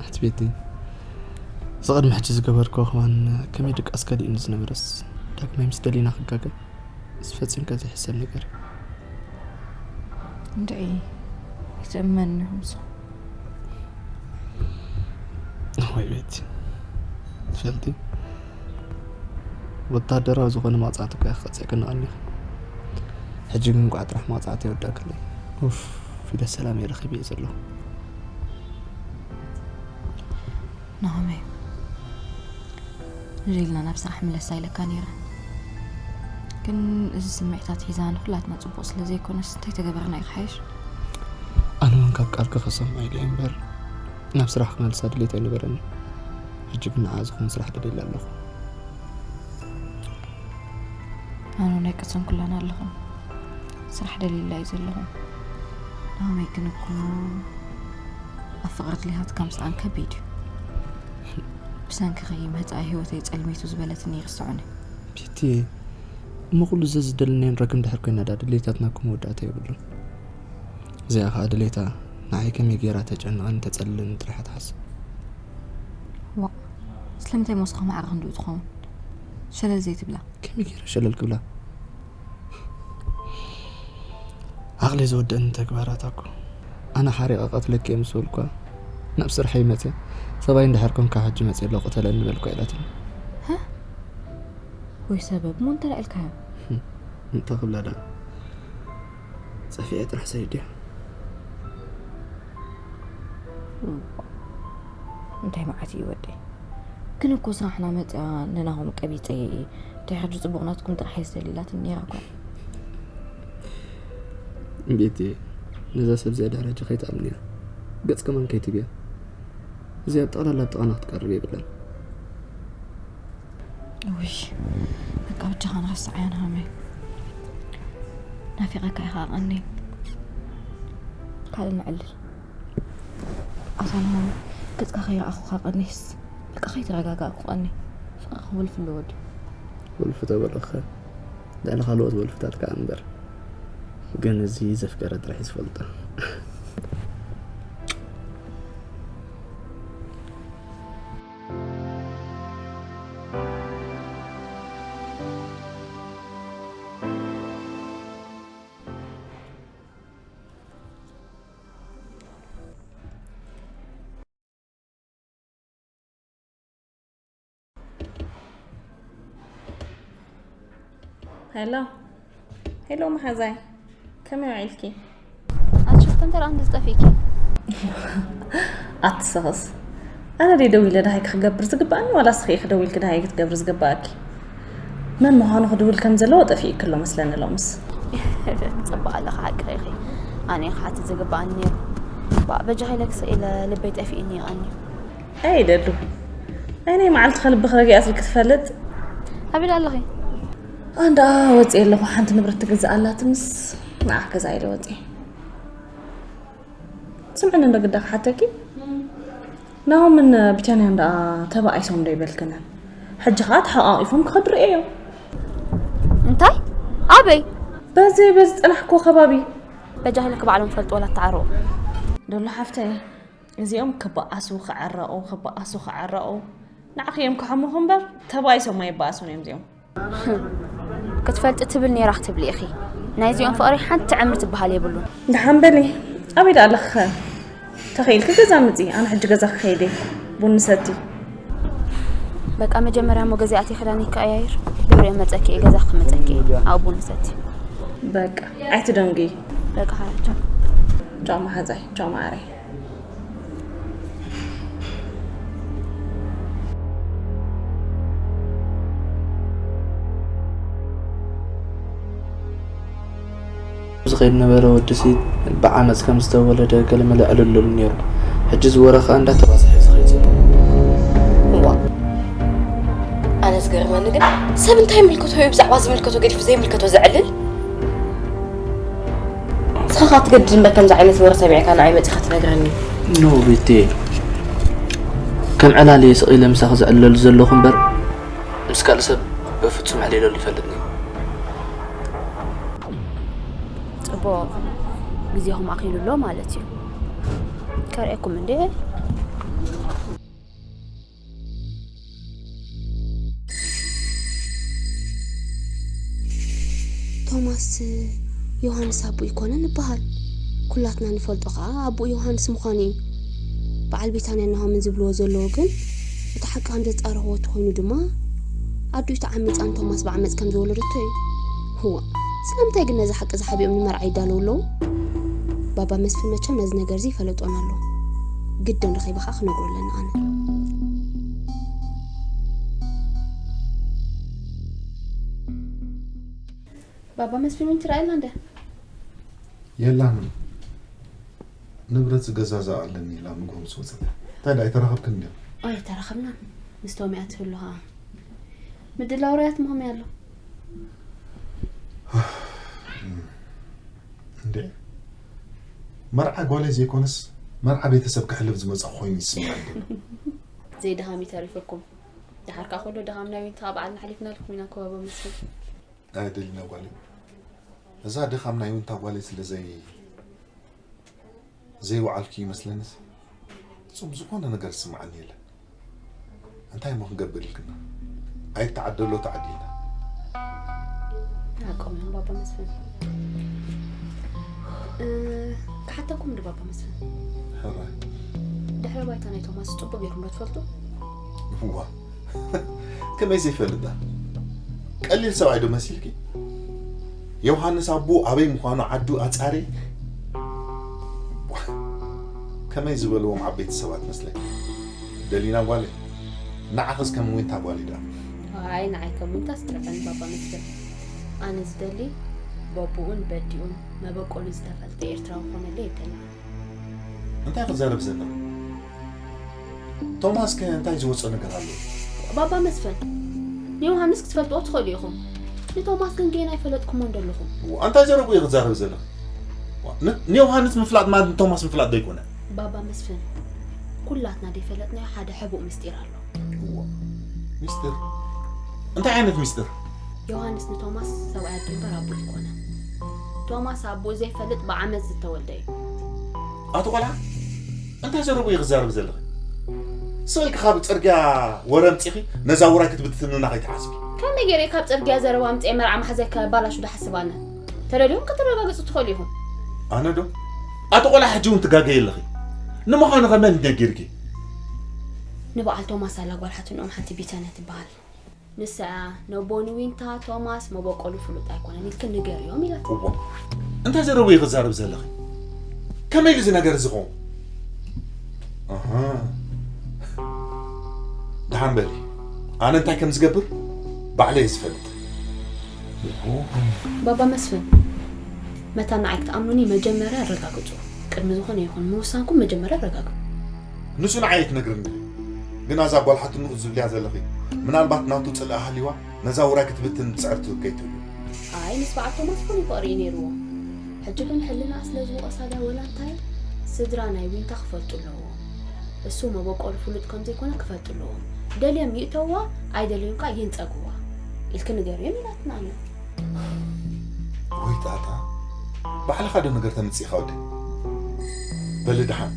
ኣቲ ቤቲ፣ እዚ ቅድሚ ሕጂ ዝገበርክዎ ከማን ከመይ ድቃስ ከሊእኒ ዝነበረስ፣ ዳግማይ ምስ ደሊና ክጋገ፣ እዚ ፈጺምካ ዘይሕሰብ ነገር እዩ። እንድዒ፣ ኣይትእመኒ ምስኹም። ወይ ቤቲ፣ ትፈልጢ፣ ወታደራዊ ዝኾነ መቕጻዕቲ እኳ ክቐጽዕ ክነቐኒ። ሕጂ ግን እንቋዕ ጥራሕ መቕጻዕቲ ይወዳእክለይ። ኡፍ፣ ፊደስ ሰላም የረኺብ እየ ዘለኹ። ናሆመይ፣ ንደይልና ናብ ስራሕ ምለስ ኣይለካ ነይረ። ግን እዚ ስምዒታት ሒዛ ንኩላትና ጽቡቕ ስለ ዘይኮነስ እንታይ ተገበርና እዩ ክሓይሽ? ኣነ እውን ካብ ቃልኪ ከሰምዖ ኢለ እየ እምበር ናብ ስራሕ ክመልሳ ድሌት ኣይነበረኒ። ሕጂ ግን ንዓ ዝኾን ስራሕ ደልየላ ኣለኹ። ኣነ እውን ኣይቀሰንኩላን ኣለኹ። ስራሕ ደልየላ እዩ ዘለኹ። ናሆመይ ግን እኮ ኣብ ፍቕሪ ድሌታትካ ምስኣን ከቢድ እዩ። ብሰንኪ ከይመጻእ ህይወተይ ጸልሚቱ ዝበለትኒ ይርስዑኒ። ቤቲ፣ እሞ ኩሉ ዘዝደለናዮን ረግም ድሕር ኮይና ዳ ድሌታትና እኮ መወዳእታ የብሉን። እዚኣ ከዓ ድሌታ ንዓይ ከመይ ገይራ ተጨንቐን ተጸልለኒ ጥራሕ ትሓስብ። ዋ፣ ስለምንታይ ሞስኻ ማዕረ ክንድኡ ትኸውን? ሸለል ዘይትብላ። ከመይ ገይረ ሸለል ክብላ? ዓቕሊ ዝወደኒ ተግባራት ኣኮ። ኣነ ሓሪቐ ቀትለኪ እየ ምስ በልኳ ናብ ስርሐይ መፅየ። ሰብኣይ እንድሕር ኮንካ ሕጂ መፅየ ኣለኹ ተለኒ በልኳ ኢላትኒ። ወይ ሰበብ ሞ እንተልዕልካዮ? እንታይ ክብላ ደኣ? ፀፊዐ ጥራሕ ሰይድያ። እንታይ መዓት እዩ ወደይ? ግን እኮ ስራሕና መፅያ ንናሆም ቀቢፀ እየ። እንታይ ሕጂ ፅቡቕ ናትኩም ጥራሕ እየ ዝደሊ ኢላትኒ ነይራ እኳ። ቤቲ፣ ነዛ ሰብ እዚኣ ድሕሪ ሕጂ ከይትኣምንያ። ገፅ ከማን ከይትብያ። እዚኣ ኣብ ጠቕላላ ኣብ ጥቓና ክትቀርብ የብላን። ውይ፣ በቃ በጃኻ ንረስዓያ ናሆመይ። ናፊቐካ ኢኻ ቀኒ። ካልእ ንዕልል። ኣታ ናሆመይ፣ ገፅካ ከይረኣኹኻ ቀኒስ። በቃ ከይተረጋጋእኩ ቀኒ። ፍቕሪ ክወልፍ ኣለዎ ድዩ? ወልፍ ተበለኸ ልዕሊ ካልኦት ወልፍታት ከዓ እምበር። ግን እዚ ዘፍቀረ ጥራሕ እዩ ዝፈልጦ። ሄሎ ሄሎ መሓዛይ፣ ከመይ ውዒልኪ? ኣቲ ሽፍተን ተረኣ እንድዝጠፊእኪ። ኣትሰኸስ፣ ኣነ ደይ ደዊለ ደሃይ ክገብር ዝግባኣኒ ዋላ ስኺ ኢኺ ደዊልኪ ደሃይ ክትገብሪ ዝግባኣኪ? መን ምዃኑ ክድውል ከም ዘለዎ ጠፊእኪ ኣሎ መስለኒ ሎምስ። ጽቡቕ ኣለኺ፣ ሓቅኺ ኢኺ። ኣነ እየ ክሓትት ዝግባኣኒ ነይሩ። ባእ በጃኺ ኢለ ክስእ ኢለ ልበይ ጠፊእኒ ይቐኒ። ኣይ ደዱ፣ ኣይ ናይ መዓልቲ ከልቢ ክረጊኣትልኪ ትፈልጥ? ኣበይ ደኣ ኣለኺ? ኣንዳ ወጽየ ኣለኹ፣ ሓንቲ ንብረት ትግዛእ ኣላትንስ ንዓ ክገዛ ኢለ ወጽየ። ስምዕኒ እንዶ ግዳ ክሓተኪ፣ ናሆምን ቢታንያን ደኣ ተባኢሶም ዶ ይበልክንን? ሕጂ ኸኣ ተሓቋቒፎም ክኸዱ ርእየዮም። እንታይ? ኣበይ? በዚ በዚ ዝጸናሕክዎ ከባቢ። በጃኺ ኢልኪ ባዕሎም ይፈልጡ ወላ ኣተዓረቑ። ዶሎ ሓፍተይ፣ እዚኦም ክበኣሱ ክዕረቑ፣ ክበኣሱ ክዕረቑ። ንዓኺ እዮም ክሓሙኺ እምበር ተባኢሶም ኣይበኣሱን እዮም እዚኦም። ክትፈልጢ ትብል ነይራ ክትብሊ ኢኺ። ናይዚኦም ፍቕሪ ሓንቲ ዕምሪ ትበሃል የብሉን። ደሓን በሊ፣ ኣበይ ደኣ ኣለኺ ኸ? ተኺእልኪ ገዛ ምጺ፣ ኣነ ሕጂ ገዛ ክኸይድ እየ። ቡን ንሰቲ። በቃ መጀመርያ እሞ ገዛ ኣትየ ክዳነይ ክቀያይር፣ ድሕሪኡ መጸኪ እየ፣ ገዛ ክመጸኪ እየ። ኣብኡ ቡን ንሰቲ። በቃ ኣይትደንጉዪ። በቃ ሓራቸው። ቻው መሓዛይ፣ ቻው ማዓረይ። ዝኸይድ ነበረ ወድሲ ብዓመፅ ከም ዝተወለደ ገለመለ ዕልልሉ ነይሩ። ሕጂ እዚ ወረ ከዓ እንዳተባዝሐ እዩ ዝኸይድ ዘሎ። እዋ፣ ኣነ ዝገርመኒ ግን ሰብ እንታይ ይምልከቶ እዩ ብዛዕባ ዝምልከቶ ገዲፉ ዘይምልከቶ ዘዕልል? ንስኻ ትገድድ እምበር ከምዚ ዓይነት ወረ ሰሚዕካ ንዓይ መጺኻ ትነግረኒ? ኖ ቤቴ፣ ከም ዕላል እየ ስቕ ኢለ ምሳኺ ዝዕለሉ ዘለኹ እምበር ምስ ካልእ ሰብ በፍጹም ዕሊለሉ ይፈልጥኒ። ግዜኹም ኣኺሉ ኣሎ ማለት እዩ። ከርእየኩም እንዴ? ቶማስ ዮሃንስ ኣቦኡ ይኮነን ይበሃል። ኩላትና ንፈልጦ ከኣ ኣቦኡ ዮሃንስ ምዃኑ እዩ። በዓል ቢታንያን ናሆምን ዝብልዎ ዘለዉ ግን እቲ ሓቂ ከም ዘጻረኽዎ ተኾይኑ ድማ ኣዲኡ ተዓሚጻ ንቶማስ ብዓመጽ ከም ዝወለደቶ እዩ። ህዋ፣ ስለምንታይ ግን ነዚ ሓቂ እዚ ሓቢኦም ንመርዓ ይዳለዉ ኣለዉ? ባባ መስፍን መቸም ነዚ ነገር እዚ ይፈለጦን ኣሎ። ግድን ረኺበ ከኣ ክነግሮ ኣለኒ ኣነ። ባባ መስፍን ውን ትረኣየላ እንደ የላን። ንብረት ዝገዛዛእ ኣለኒ ኢላ ምግቦ ምስ ወጸት። እንታይ ደኣ ኣይተራኸብክን እንድያ? ኣይተራኸብናን። ምስ ቶም እያ ትህሉ ኸኣ። ምድላው ራያት ምኾም እያ ኣሎ። እንዴ? መርዓ ጓለይ ዘይኮነስ መርዓ ቤተሰብ ክሕልፍ ዝመጻ ኮይኑ ይስምዓኒ። ዘይድሃም ይተሪፈኩም። ድሓር ከኣ ኩሉ ድሃም ናይ ዊንታ በዓልና ሓሊፍና ልኩም ኢና ከባቢ መስል። ኣይ ደሊና ጓለይ። እዛ ድኻም ናይ ዊንታ ጓለይ ስለ ዘይ ዘይወዓልኩ ይመስለንስ። ፍጹም ዝኾነ ነገር ዝስምዓኒ የለን። እንታይ እሞ ክንገብር ኢልክና? ኣይተዓደሎ ተዓዲልና። ሓቆም እዮም ባባ መስፍን። እ፣ ክሓተኩም ዶ ባባ መስፍን? ሕራይ። ድሕረ ባይታ ናይ ቶማስ ጽቡቅ ጌርኩም ዶ ትፈልጡ? እዋ። ከመይ ዘይፈልጣ? ቀሊል ሰብኣይ ዶ መሲልኪ? ዮሃንስ ኣቦ ኣበይ ምዃኑ ዓዱ ኣጻሪ? ከመይ ዝበልዎም ዓበይቲ ሰባት መስለኪ? ደሊና ጓለይ፣ ንዓኽስ ከም ዊንታ ጓል ኢዳ። ኣይ፣ ንዓይ ከም ዊንታ ስጥረፈን ባባ መስፍን። ኣነ ዝደሊ በቡኡን በዲኡን መበቆሉ ዝተፈልጠ ኤርትራዊ ክኾነለይ የደልን። እንታይ ክዛረብ ዘለኹ? ቶማስ ከ እንታይ ዝወጾ ነገር ኣሎ? ባባ መስፍን፣ ንዮሃንስ ክትፈልጥዎ ትኽእሉ ኢኹም። ንቶማስ ግን ጌና ኣይፈለጥኩሞን ዘለኹም። ዋ፣ እንታይ ዘረቡ እዩ ክዛረብ ዘለኹ? ዋ፣ ን-፣ ንዮሃንስ ምፍላጥ ማለት ንቶማስ ምፍላጥ ዶ ይኮነ? ባባ መስፍን፣ ኩላትና ዘይፈለጥናዮ ሓደ ሕቡእ ምስጢር ኣሎ። ዋ፣ ሚስጥር? እንታይ ዓይነት ሚስጥር? ዮሃንስ ንቶማስ ሰብኣይ ኣቦ እምበር ኣቦ ኣይኮነን። ቶማስ ኣቦ ዘይፈልጥ ብዓመት ዝተወልደ እዩ። ኣቶ ቆልዓ፣ እንታይ ዘረቡ እዩ ክዛረብ ዘለኺ? ስቕ ኢልኪ ካብ ጽርግያ ወረ ኣምጺኺ ነዛ ውራይ ክትብትንና ከይትሓስቢ። ከመይ ገይረ ካብ ጽርግያ ዘረባ ኣምጺኤ መርዓ ማሕዘካ ባላሹ ዶ ሓስብ ኣነ? ተደልዮም ክትረጋግጹ ትኽእሉ ኢኹም። ኣነ ዶ? ኣቶ ቆልዓ ሕጂ እውን ትጋገይ ኣለኺ። ንምዃኑ ከ መን ነጊርኪ? ንበዓል ቶማስ ኣላ ጓል ሓትንኦም ሓንቲ ቢተነ ትበሃል። ንሳ ነቦ ንዊንታ ቶማስ መበቆሉ ፍሉጥ ኣይኮነን ኢልክን ንገርዮም ኢላትኒ። እዋ፣ እንታይ ዘረቡ እዩ ክዛረብ ዘለኺ? ከመይ ኢሉ እዚ ነገር ዝኸውን? ኣሃ። ደሓን በሊ። ኣነ እንታይ ከም ዝገብር ባዕለይ እየ ዝፈልጥ። ባባ መስፍን፣ መታን ንዓይ ክትኣምኑኒ መጀመርያ ኣረጋግጹ። ቅድሚ ዝኾነ ይኹን ምውሳንኩም መጀመርያ ኣረጋግጹ። ንሱ ንዓይ ኣይትነግርኒ። ግን ኣዛ ጓል ሓትንኡ ዝብልያ ዘለኺ፣ ምናልባት ናቱ ጽልኢ ሃልይዋ ነዛ ውራይ ክትብትን ትጽዕር ትብል ከይትህሉ። ኣይ፣ ምስ በዓል ቶማስ ፍሉይ ፍቕሪ እዩ ነይርዎ። ሕጂ ግን ሕልናኣ ስለ ዝወቐሳ ድያ ወላ እንታይ፣ ስድራ ናይ ዊንታ ክፈልጡ ኣለዎም። እሱ መበቆሉ ፍሉጥ ከም ዘይኮነ ክፈልጡ ኣለዎም። ደልዮም ይእተውዋ፣ ኣይደልዮም ከኣ ይንጸግዋ ኢልኪ ንገርዮም ኢላትና ኣላ። ወይ ጣጣ፣ ባዕልኻ ዶ ነገር ተምጽእ ኢኻ ወደይ? በሊ ደሓን፣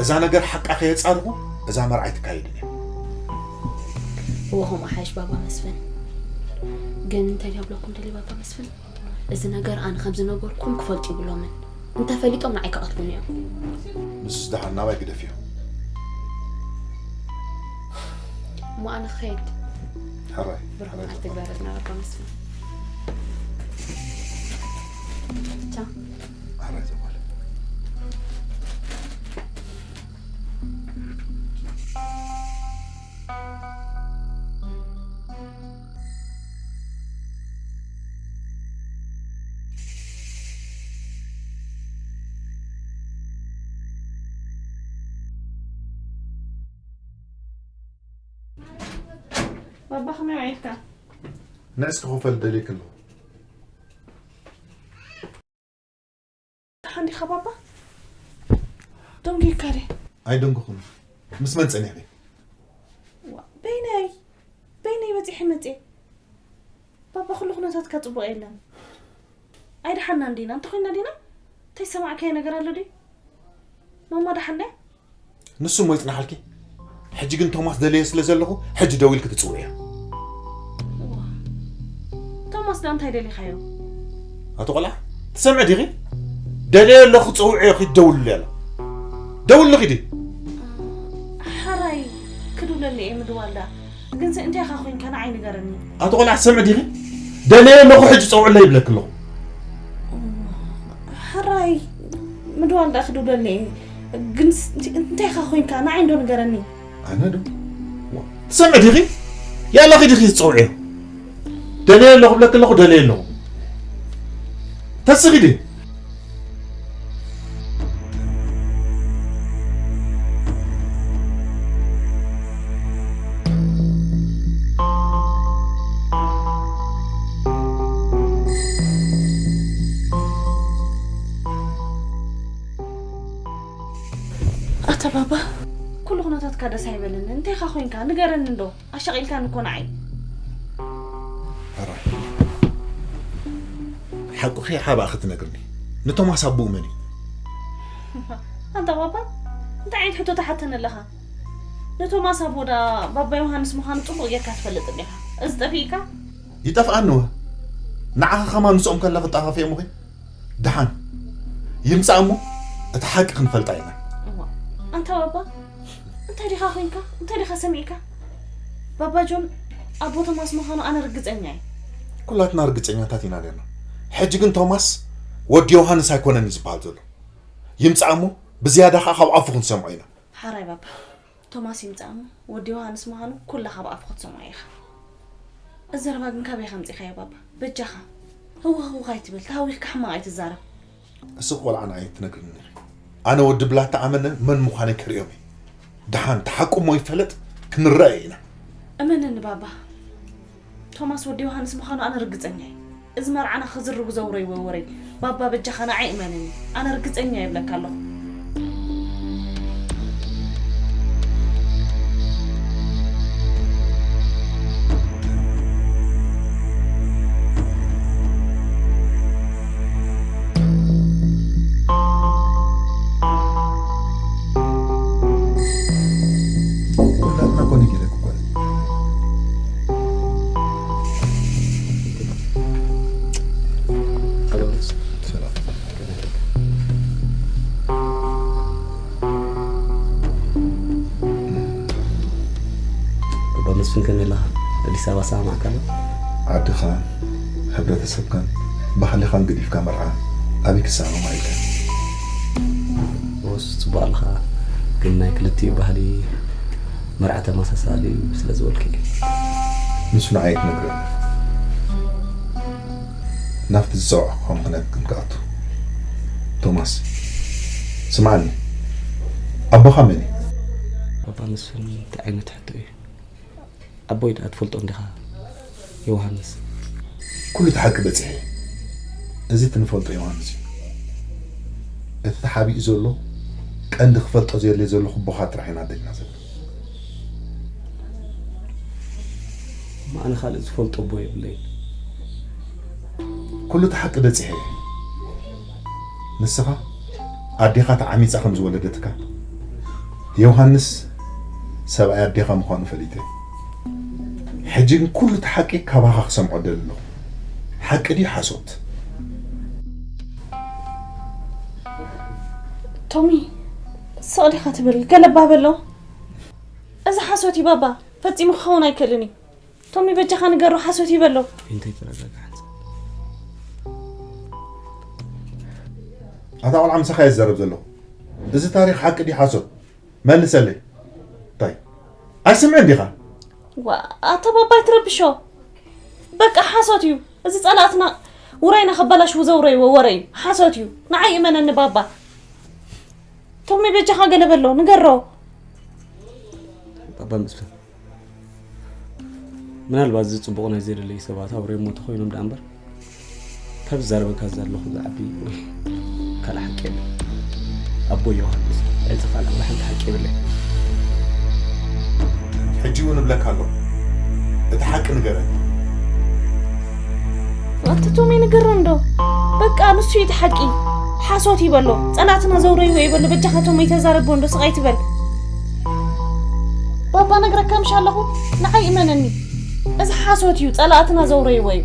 እዛ ነገር ሓቃ ከየጻርኹ፣ እዛ መርዓ ኣይትካየድን እያ። እወ፣ ከምኡ ሓይሽ ባባ መስፍን። ግን እንታይ ድያ ብለኩም ደሊ ባባ መስፍን? እዚ ነገር ኣነ ከም ዝነገርኩም ክፈልጡ ይብሎምን። እንተፈሊጦም ንዓይ ክቐትሉኒ እዮም። ንሱስ ደሓን ናባይ ግደፍዮ። እሞ ኣነ ክኸይድ። ሕራይ፣ ብሩኽ ሕራይ መዓልቲ ዘጓል። ግበረልና ባባ መስፍን። ቻው። ሕራይ ዘጓል። ባባ ከመይ ውዒልካ? ንዕስ ክኸፈል ደልየኪ ኣለኹ። ደሓን ዲኻ ባባ? ደንጊካ ደ? ኣይደንገኹን። ምስ መን ጸኒሕኪ? ዋ፣ በይነይ፣ በይነይ በጺሐ መጽየ። ባባ፣ ኩሉ ኩነታትካ ጽቡቕ የለን። ኣይደሓንናን ዲና? እንተኾይንና ዲና? እንታይ ሰማዕካዮ ነገር ኣሎ ድዩ? ማማ ደሓን ድያ? ንሱ እሞ ይጽናሓልኪ። ሕጂ ግን ቶማስ ደለዮ ስለ ዘለኹ፣ ሕጂ ደዊልኪ ትጽውዕዮ። እዋ፣ ቶማስ ደኣ እንታይ ደሊኻዮ? ኣቶ ቆልዓ፣ ትሰምዒ ዲኺ? ደለዮ ኣለኹ፣ ጽውዕዮ፣ ኪድ ደውልሉ ያለ። ደውልሉ ኪዲ። ሓራይ ክድውለሉ እየ ምድዋል ደኣ። ግንሲ እንታይ ኢኻ ኮይንካ ንዓይ ንገረኒ። ኣቶ ቆልዓ፣ ትሰምዒ ዲኺ? ደለዮ ኣለኹ፣ ሕጂ ጸውዕለይ ይብለኪ ኣለኹ። ሕራይ ምድዋል ደኣ ክድውለኒ እየ። ግንስ እንታይ ኢኻ ኮይንካ ንዓይ እንዶ ንገረኒ። ኣነ ዶ? ትሰምዒ ዲኺ? ያላ ኺዲ ኺዲ ትጸውዕዮ። ደለየ ኣለኹ ብለኪ ኣለኹ፣ ደለየ ኣለኹ። ተስኺ ዲ? ኣታ ባባ፣ ኩሉ ኩነታትካ ደስ ኣይበለኒ። እንታይ ኢኻ ኮይንካ? ንገረኒ እንዶ። ኣሻቒልካኒ እኮ ንዓይ። ሕራይ። ሓቁኺ ሓባእ ክትነግርኒ። ንቶማስ ኣቦኡ መን እዩ? ኣንታ ባባ፣ እንታይ ዓይነት ሕቶ ትሓተኒ ኣለኻ? ንቶማስ ኣቦ ዳ ባባ ዮሃንስ ምዃኑ ጽቡቕ ጌርካ ትፈልጥ እንዲኻ። እዚ ጠፊእካ? ይጠፍኣኒ ወ? ንዓኺ ከማን ምስኦም ከላ ክጣፋፍኦም እኺ? ደሓን። ይምጻእ እሞ፣ እቲ ሓቂ ክንፈልጣ ኢና። እዋ፣ ኣንታ ባባ፣ እንታይ ዲኻ ኮይንካ? እንታይ ዲኻ ሰሚዕካ? ባባ ጆን ኣቦ ቶማስ ምዃኑ ኣነ ርግጸኛ እየ። ኩላትና ርግጸኛታት ኢና ነርና። ሕጂ ግን ቶማስ ወዲ ዮሃንስ ኣይኮነን እዩ ዝበሃል ዘሎ። ይምጻእ እሞ፣ ብዝያዳ ኸኣ ካብ ኣፉ ክንሰምዖ ኢና። ሓራይ ባባ፣ ቶማስ ይምጻእ እሞ፣ ወዲ ዮሃንስ ምዃኑ ኩላ ካብ ኣፉ ክትሰምዖ ኢኻ። እዚ ዘረባ ግን ካበይ ከምጺኻዮ ባባ? በጃኻ። ህውኽ ህውኽ ኣይትበል፣ ተሃዊኽካ ሕማቕ ኣይትዛረብ። እስኺ ቆልዓ ንዓይ ትነግርኒ ኢኺ። ኣነ ወዲ ብላታ ኣመነ መን ምዃነይ ከርእዮም እየ። ደሓን፣ እቲ ሓቁ እሞ ይፈለጥ፣ ክንረኣየ ኢና። እመነኒ ባባ። ቶማስ ወዲ ዮሃንስ ምዃኑ ኣነ ርግጸኛ እየ። እዚ መርዓና ክዝርጉ ዘውረይዎ ወረይ። ባባ በጃኻ ንዓይ እመነኒ። ኣነ ርግጸኛ እየ ይብለካ ኣለኹ። ኩላትና እኮ ነጊረኪ እኮ እየ። ሰላም። ኣባ መስፍን ከመይ ኣለኻ? ኣዲስ ኣበባ ሰማማዕካ ኣሎ? ዓድኻን ሕብረተሰብካን ባህልኻን ገዲፍካ መርዓ ኣበይ ክሰማማዕ ኢልካ? እወስ፣ ጽቡቕ ኣለኻ። ግን ናይ ክልቲኡ ባህሊ መርዓ ተመሳሳሊ እዩ ስለ ዝበልኩ እዩ። ንሱ ንዓይ ኣይትነግረኒ። ናብቲ ዝጸዋዕኩኻ ምኽንያት ግን ክኣቱ። ቶማስ፣ ስምዓኒ። ኣቦኻ መን እዩ? ኣባ መስፍን እንታይ ዓይነት ሕቶ እዩ? ኣቦይ ደኣ ትፈልጦ እንዲኻ ዮሃንስ? ኩሉ እቲ ሓቂ በጺሐ። እዚ እቲ ንፈልጦ ዮሃንስ እዩ። እቲ ተሓቢኡ ዘሎ ቀንዲ ክፈልጦ ዘየድልየ ዘለኹ ኣቦኻ ጥራሕ ኢና ኣደልና ዘለና። እሞ ኣነ ካልእ ዝፈልጦ ኣቦ የብለይን። ኩሉ እቲ ሓቂ በጺሐ እየ። ንስኻ ኣዴኻ ተዓሚጻ ከም ዝወለደትካ፣ ዮሃንስ ሰብኣይ ኣዴኻ ምዃኑ ፈሊጠ። ሕጂ ግን ኩሉ እቲ ሓቂ ካባኻ ክሰምዖ ደሊ ኣለኹ። ሓቂ ድዩ ሓሶት? ቶሚ፣ ስቕ ዲኻ ትብል? ገለ እባ በሎ። እዚ ሓሶት እዩ ባባ። ፈጺሙ ክኸውን ኣይክእልን እዩ። ቶሚ፣ በጃኻ ንገሮ፣ ሓሶት እዩ በሎ። እንታይ ተረጋጋ ሓንሳብ። ኣታ ቆልዓ፣ ምሳኻ እየ ዝዛረብ ዘለኹ። እዚ ታሪኽ ሓቂ ድዩ ሓሶት? መልሰለይ። እንታይ? ኣይስምዕን ዲኻ? ዋ፣ ኣታ ባባ ኣይትረብሾ። በቃ ሓሶት እዩ። እዚ ጸላእትና ውራይና ከበላሽዉ ዘውረይዎ ወረ እዩ። ሓሶት እዩ። ንዓይ እመነኒ ባባ። ቶሚ፣ በጃኻ ገለ በሎ፣ ንገሮ። ባባ መስፍን፣ ምናልባት እዚ ጽቡቕ ናይ ዘይደለዩ ሰባት ኣውሬሞ ተኾይኖም ደኣ እምበር፣ ካብ ዝዛረበካ ዘለኹ ዝዓቢ ካልእ ሓቂ የለን። ኣቦ ዮሃንስ፣ እዚ ካልእ ወላ ሓንቲ ሓቂ የብለይ። ሕጂ እውን እብለካ ኣለኹ፣ እቲ ሓቂ ንገረኒ። ኣታ ቶሚ፣ ንገሮ እንዶ። በቃ ንሱ እዩ እቲ ሓቂ። ሓሶት ይበሎ። ጸላእትና ዘውረይዎ ይበሎ። በጃኻ ቶም ኣይተዛረቦ እንዶ ስቕ ኣይትበል። ባባ ነግረካ ምሽ ኣለኹ። ንዓይ እመነኒ። እዚ ሓሶት እዩ። ጸላእትና ዘውረይዎ እዩ።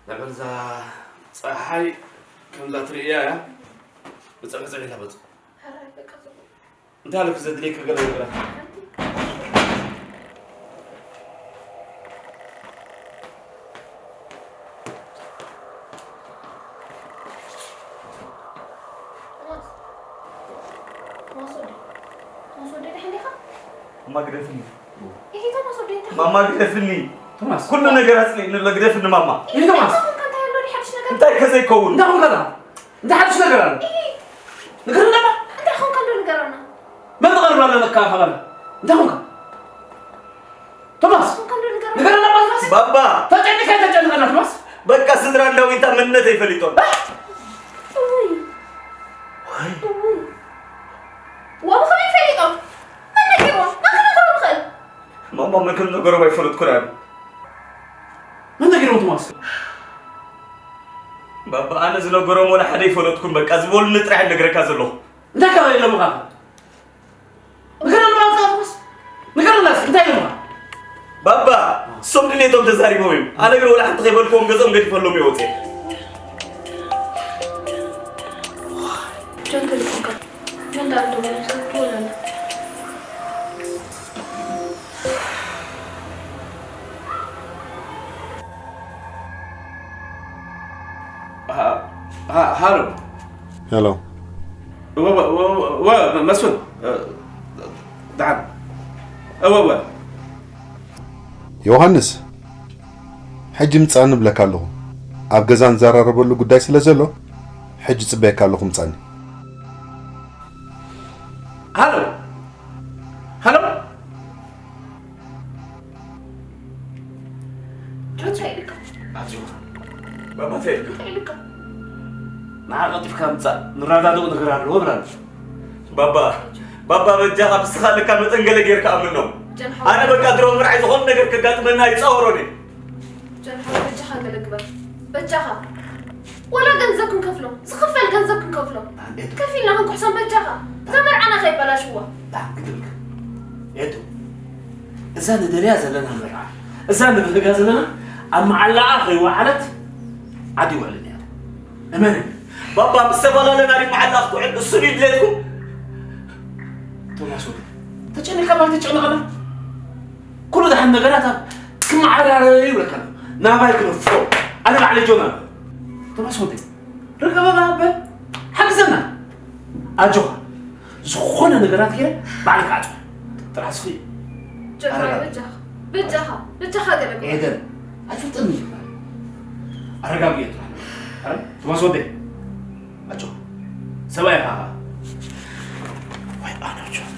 ልዕል እዛ ጸሓይ ከምዛ ትርእያ እያ። ብጽዕጽዕ ኢላ በጽ። እንታይ ኣለኪ ዘድልየኪ ገለ ነገራት? ቶማስ ወደይ፣ ቶማስ ወደይ፣ ደሓን ዲኻ? እማ ግደፍኒ። ይሄ ቶማስ ወደይ እንታይ? ማማ ግደፍኒ። ቶማስ። ኩሉ ነገር ኣጽሊእኒ ኣሎ፣ ግደፍኒ ማማ። ይሄ ቶማስ። እንታይ ኮንካ? እንታይ ኣሎ? ሓድሽ ነገር? እንታይ ከዘይከውን? እንታይ ኮንካ? እንታይ ሓድሽ ነገር ኣሎ? ይሄ ንገረና እባ። እንታይ ኮንካ እንዶ ንገረና? መን ትቐርብ ኣለካ ካባና? እንታይ ኮንካ? ቶማስ፣ ንገረና። ንገረና እባ ቶማስ። ባባ። ተጨንቀ ተጨንቀና ቶማስ። በቃ ስድራ እንዳዊንታ መንነተይ ፈሊጦም። እውይ። ወይ። እውይ። ዋው፣ ከመይ ፈሊጦም? መን ነጊርዎም? መን ክነግሮም ይኽእል? ማማ መን ከም ነገሮም ኣይፈለጥኩን ኣነ። መን ነጊርዎም ቶማስ? ባባ ኣነ ዝነገሮም ወላ ሓደ ኣይፈለጥኩን። በቃ ዝበሉኒ ጥራሕ ነግረካ ዘለኹ። እንታይ ካብ ኢሎምኻ? ንገረና ማለት ቶማስ። ንገረና እስኪ እንታይ ኢሎምኻ? ባባ እሶም ድሌቶም ተዛሪቦም እዮም። ኣነ ግን ወላ ሓንቲ ከይበልክዎም ገዝኦም ገዲፈሎም እየ ወፅየ። ጀንግል ኮንካ። ጀንዳ ኣንተ ወላ ትወላለ። ሃ- ሃ- ሃሎ። ሄሎ። ወ- ወ- ወ- ወ- መስፍን፣ እ፣ ደሓን። እወ፣ እወ። ዮሃንስ፣ ሕጂ ምጻኒ እብለካ ኣለኹ። ኣብ ገዛ ንዘራረበሉ ጉዳይ ስለ ዘሎ፣ ሕጂ ጽበየካ ኣለኹ ምጻኒ። ሃሎ። ሃሎ። ጆን፣ እንታይ ኢልካ? ኣጆኻ። ባባ፣ እንታይ ኢልካ? እንታይ ኢልካ? ንዓ ቀልጢፍካ ምጻእ፣ ንረዳድኡ ነገር ኣለዎ ብላኒ። ባባ፣ ባባ፣ በጃኻ ብስኻ ኣለካ መጠን ገለ ጌርካ ኣምኖም። ጀን፣ ኣነ ሓወይ። በቃ ድሮ ምርዓይ ዝኾነ ነገር ከጋጥመና ኣይጻወሮን እየ። ጀን፣ ሓወይ፣ በጃኻ ገለ ግበር። በጃኻ። ወላ ገንዘብ ክንከፍሎ፣ ዝኽፈል ገንዘብ ክንከፍሎ። ኣንዴት። ከፊልና ክንኩሕሶም በጃኻ። እዛ መርዓና ከይበላሽዋ። ታ፣ ግድልካ። ኤቱ። እዛ ንደልያ ዘለና መርዓ፣ እዛ ንብህጋ ዘለና ኣብ መዓላኣ ከይወዓለት ዓዲ ይውዕልን እያ። እመነኒ። ባባ፣ ምስ ዝተፈላለና ድዩ መዓላ ክትውዕል? እሱ ድዩ ድሌትኩም? ቶማስ ወገን፣ ተጨኒቕካ ማለት ተጨነቐና። ኩሉ ደሓን ነገራት ኣብ ክመዓራረዩ ይብለካ ኣሎ። ናባይ ክነፍሮ፣ ኣነ ባዕለይ ጆን ኣሎ። ቶማስ ወገን፣ ርገበ በል፣ ሓግዘና። ኣጆኻ፣ ዝኾነ ነገራት ገይረ ባዕለይ ክዓጽዎ። ጥራሕ እስኺ ጀማል፣ ኣረጋግ- በጃኻ፣ በጃኻ፣ በጃኻ ገለ ግበር። ኤደን፣ ኣይፈልጥን እዩ። ኣረጋግዮ ጥራሕ። ኣረ፣ ቶማስ ወደይ፣ ኣጆኻ። ሰብኣይ ኢኻ። ወይ ኣነ ጆን።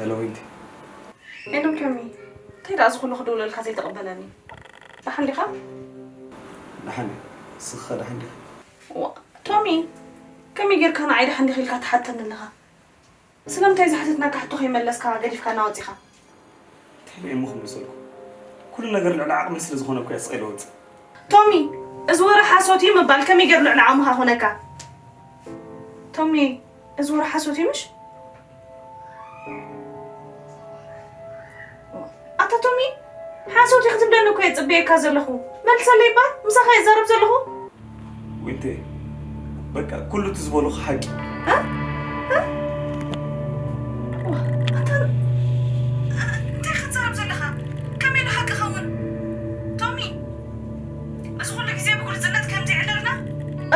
ሄሎ ዊንቲ። ሄሎ ቶሚ፣ እንታይ ደኣ እዚ ኩሉ ክድውለልካ ዘይተቐበለኒ? ደሓን ዲኻ? ደሓን እየ። ንስኻ ደሓን ዲኻ? ዋ፣ ቶሚ፣ ከመይ ጌርካ ንዓይ ደሓን ዲኺ ኢልካ ትሓተኒ ኣለኻ? ስለምንታይ ዝሓተትናካ ሕቶ ከይመለስካ ገዲፍካና ወጺኻ? እንታይ ኢለ እየ እሞ ክምልሰልኩም? ኩሉ ነገር ልዕሊ ዓቕመይ ስለ ዝኾነ እኮ እየ ስቕ ኢለ ወጽእ። ቶሚ፣ እዚ ወረ ሓሶት እዩ ምባል ከመይ ገይሩ ልዕሊ ዓቕምኻ ኮነካ? ቶሚ፣ እዚ ወረ ሓሶት እዩ ምሽ? ኣታ ቶሚ፣ ሓሶት እዩ ክትብለኒ እኮ እየ ጽበየካ ዘለኹ። መልሰለይ እባ፣ ምሳኻ እየ ዝዛረብ ዘለኹ። ዊንቴ፣ በቃ ኩሉ እቲ ዝበልኹ ሓቂ። ዋ፣ ኣታ እንታይ ክትዛረብ ዘለኻ? ከመይ ኢሉ ሓቂ ኸውን? ቶሚ፣ እዚ ኩሉ ግዜ ብግልጽነት ከምዚ ይዕለልና?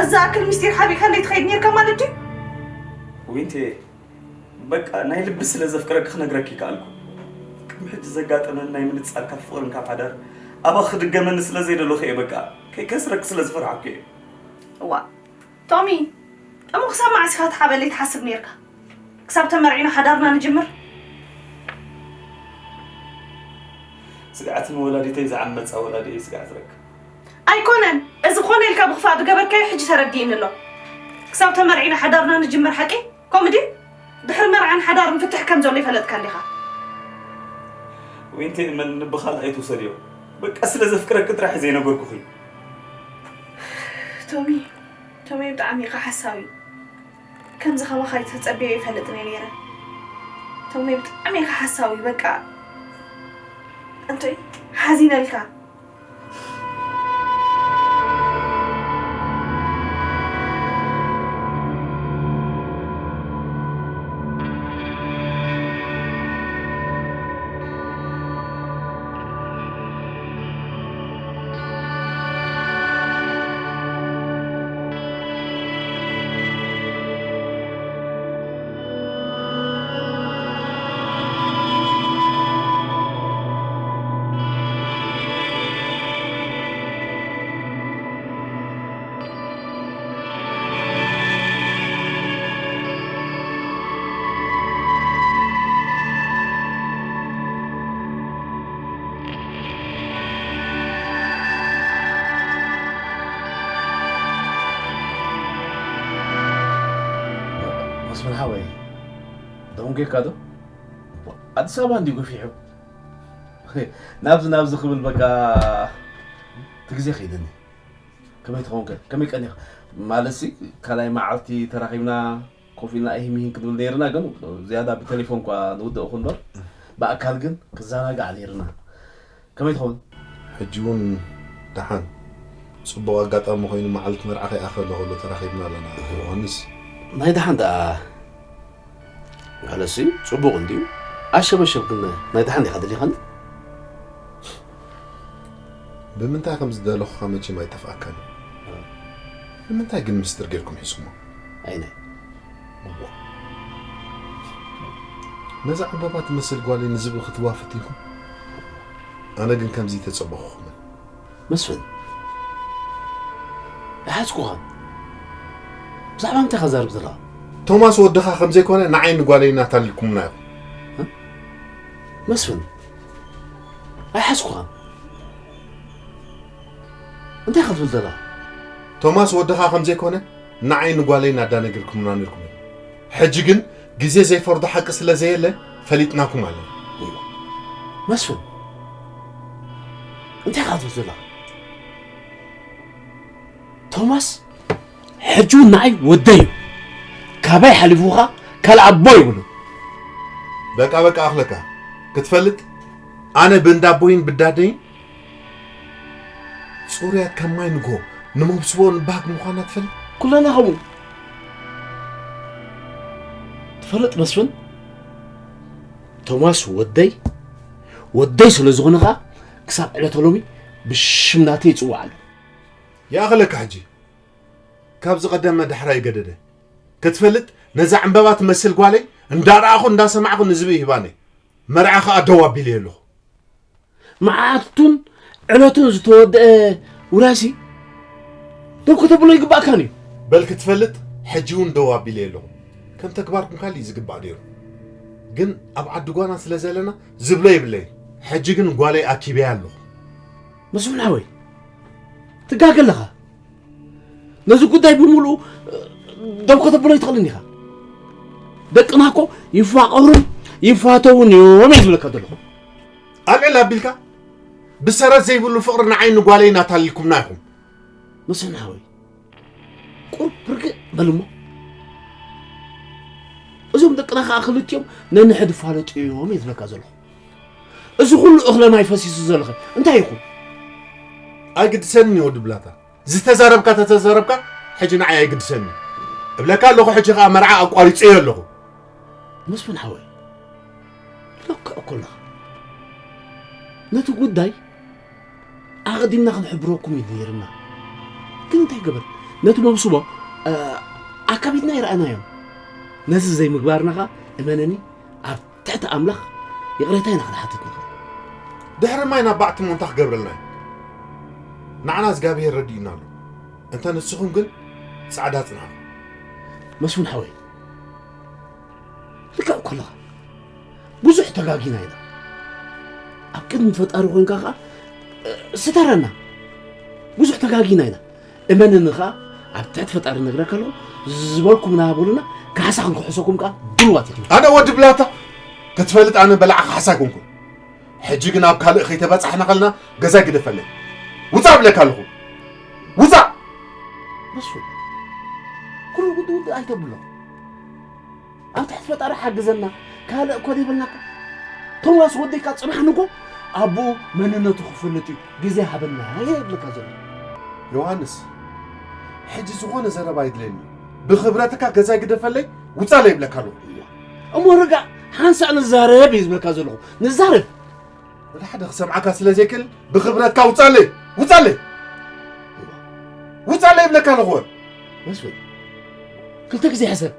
እዚ ኣክል ምስጢር ሓቢእካ እንዴት ትኸይድ ነርካ ማለት ድዩ? ዊንቴ፣ በቃ ናይ ልቢ ስለ ዘፍቅረኪ ክነግረኪ ይከኣልኩ። ቅድሚ ሕጂ ዘጋጠመን ናይ ምንጻልካ ፍቕርን ካብ ሓዳር ኣባ ክድገመኒ ስለ ዘይደለኹ እየ። በቃ ከይከስረኪ ስለ ዝፈራሕኩ እየ። እዋ ቶሚ፣ እሞ ክሳብ መዓስ ኢኻ ትሓበለይ ትሓስብ ነርካ? ክሳብ ተመርዒና ሓዳርና ንጅምር? ስግኣት ንወላዲተይ ዝዓመጻ ወላዲ እየ ስግኣት ዝረክብ። ኣይኮነን፣ እዚ ኮነ ኢልካ ብኽፋእ ዝገበርካዮ ሕጂ ተረዲእኒ ኣሎ። ክሳብ ተመርዒና ሓዳርና ንጅምር ሓቂ? ከምኡ ድዩ? ድሕሪ መርዓን ሓዳርን ፍትሕ ከም ዘሎ ይፈለጥካ እንዲኻ። ዊንቴ እመን ንብኻል ኣይትውሰድዮ። በቃ ስለ ዘፍቅረኪ ጥራሕ ዘይነገርኩኺ። ቶሚ፣ ቶሚ ብጣዕሚ ኢኻ ሓሳዊ። ከምዚ ከማኻ ኣይተጸብዮ ይፈልጥን እየ ነይረ። ቶሚ ብጣዕሚ ኢኻ ሓሳዊ በቃ። እንቶይ ሓዚነልካ። መስፍን ሓወይ፣ ደንጒካ ዶ? ኣዲስ ኣበባ እንዲዩ ገፊሑ። ናብዚ ናብዚ ክብል በቃ እቲ ግዜ ከይደኒ። ከመይ ትኸውን ከ? ከመይ ቀኒኻ? ማለትሲ ካልኣይ መዓልቲ ተራኺብና ኮፍ ኢልና ኢሂም ኢሂን ክንብል ነይርና፣ ግን ዝያዳ ብቴሌፎን እኳ ንውድእ እኹ እምበር ብኣካል ግን ክዘናጋዕ ነይርና። ከመይ ትኸውን? ሕጂ እውን ደሓን ጽቡቕ ኣጋጣሚ ኮይኑ መዓልቲ መርዓ ከይኣኸለ ከሎ ተራኺብና ኣለና ዮሃንስ። ናይ ደሓን ደኣ ማለትሲ ጽቡቕ እንድዩ። ኣሸበሸብ ግን ናይ ደሓን ዲኻ ደሊኻኒ? ብምንታይ ከም ዝደለኹኻ መቸም ኣይጠፍኣካን። ንምንታይ ግን ምስጢር ጌርኩም ሒዝኩሞ? ኣይነ እዋ። ነዛ ዕምበባ ትመስል ጓለይ ንዝብኢ ክትዋ ፈቲንኩም? ኣነ ግን ከምዚ ተጸበኹኹምን። መስፍን ኣይሓዝኩኻን። ብዛዕባ ምንታይ ኢኻ ዛርብ ዘለኻ? ቶማስ ወድኻ ከም ዘይኮነ ንዓይ ንጓለይን ኣታሊልኩምና ኢኹም። መስፍን ኣይሓዝኩኻን። እንታይ ኢኻ ትብል ዘለኻ? ቶማስ ወድኻ ከም ዘይኮነ ንዓይ ንጓለይን ኣዳነጊርኩምና ነይርኩም ኢኹም። ሕጂ ግን ግዜ ዘይፈርዶ ሓቂ ስለ ዘየለ ፈሊጥናኩም ኣለና። መስፍን እንታይ ኢኻ ትብል ዘለኻ? ቶማስ ሕጂ እውን ንዓይ ወደይ እዩ። ካባይ ሓሊፉኻ ካልእ ኣቦ የብሉን። በቃ በቃ ኣኽለካ ክትፈልጥ ኣነ ብእንዳ ኣቦይን ብዳደይን ጽሩያት ከም ማይ ንግሆ ንመብስቦ ንባህግ ምዃና ትፈልጥ? ኩለና ከምኡ። ትፈልጥ መስፍን፣ ቶማስ ወደይ፣ ወደይ ስለ ዝኾነ ኸኣ ክሳብ ዕለተ ሎሚ ብሽም ናተይ ይጽዋዕ ኣሎ። ይኣኸለካ ሕጂ ካብዚ ቀደም መዳሕራይ ገደደ። ክትፈልጥ ነዛ ዕምበባ ትመስል ጓለይ እንዳረኣኹ እንዳሰማዕኹ ንዝብኢ ሂባኒ። መርዓ ኸኣ ደው ኣቢለዮ ኣለኹ። መዓልቱን ዕለቱን ዝተወደአ ውራይሲ ደው ከተብሎ ይግባእካን እዩ። በል ክትፈልጥ ሕጂ እውን ደው ኣቢለዮ ኣለኹ። ከም ተግባርኩም ካልእ እዩ ዝግባእ ነይሩ። ግን ኣብ ዓዲ ጓና ስለ ዘለና ዝብሎ ይብለይ። ሕጂ ግን ጓለይ ኣኪበያ ኣለኹ። መስፍን ሓወይ፣ ትጋገ ኣለኻ። ነዚ ጉዳይ ብምሉኡ ደው ከተብሎ ኣይትኽእልን ኢኻ። ደቅና እኮ ይፋቐሩን ይፋተውን እዮም እየ ዝብለካ ዘለኹ። ኣልዕል ኣቢልካ ብሰረት ዘይብሉ ፍቕሪ ንዓይ ንጓለይ እናታለልኩምና ኢኹም። መስፍን ሓወይ፣ ቁሩብ ርግእ በል እሞ። እዞም ደቅና ኸዓ ክልቲኦም ነንሕድ ይፋለጡ እዮም እየ ዝብለካ ዘለኹ። እዚ ኩሉ እኽለ ማይ ፈሲሱ ዘለኸ እንታይ ይኹን? ኣይግድሰንን እዩ ወዲ ብላታ። ዝተዛረብካ ተተዛረብካ ሕጂ ንዓይ ኣይግድሰንን እዩ። እብለካ ኣለኹ ሕጂ ኸዓ መርዓ ኣቋሪጸዮ ኣለኹ። መስፍን ሓወይ፣ ልክዕ እኮ ኣለኻ። ነቲ ጉዳይ ኣቐዲምና ክንሕብረኩም እዩ ነይርና። ግን እንታይ ገበር? ነቲ መብስቦ፣ እ፣ ኣካቢድና ኣይረኣናዮን። ነዚ ዘይምግባርና ኸኣ እመነኒ ኣብ ትሕቲ ኣምላኽ ይቕሬታ ኢና ክንሓትት ንኽእል። ድሕሪ ማይ ናብ ባዕቲ እሞ እንታይ ክገብረልና እዩ? ንዓና እግዚኣብሄር ረዲኡና ኣሎ። እንተ ንስኹም ግን ጻዕዳ ጽንሓ። መስፍን ሓወይ፣ ልክዕ እኮ ኣለኻ። ብዙሕ ተጋጊና ኢና። ኣብ ቅድሚ ፈጣሪ ኮይንካ ኸኣ፣ እ፣ ስተረና። ብዙሕ ተጋጊና ኢና። እመንኒ ኸኣ፣ ኣብ ትሕቲ ፈጣሪ ነግረካ ኣለኹ፣ ዝበልኩም ናበሉና፣ ካሕሳ ክንክሕሰኩም ከኣ ድልዋት ኢኽና። ኣነ ወዲ ብላታ፣ ክትፈልጥ ኣነ በላዓ ካሕሳ ኣይኮንኩን። ሕጂ ግን ኣብ ካልእ ከይተባጻሕና ከለና ገዛይ ግደፈለይ። ውጻእ እብለካ ኣለኹ። ውጻእ! በሱ፣ ኩሉ ውድእ ውድእ ኣይተብሎ። ኣብ ትሕቲ ፈጣሪ ሓግዘና፣ ካልእ እኮ ዘይብልናካ። ቶማስ ወደይካ ጽባሕ ንጎ ኣቦኡ መንነቱ ክፈልጥ እዩ፣ ግዜ ሃበና እየ እብለካ ዘሎ። ዮሃንስ፣ ሕጂ ዝኾነ ዘረባ ኣይድለየኒ። ብኽብረትካ ገዛይ ግደፈለይ፣ ውጻለይ እብለካ ኣለኹ። እሞ ርጋእ፣ ሓንሳእ ንዛረብ እየ ዝብለካ ዘለኹ። ንዛረብ። ወላ ሓደ ክሰምዓካ ስለ ዘይክእል፣ ብኽብረትካ ውጻለይ፣ ውጻለይ። ውጻለይ እብለካ ኣለኹ። መስፍን፣ ክልተ ግዜ ሕሰብ።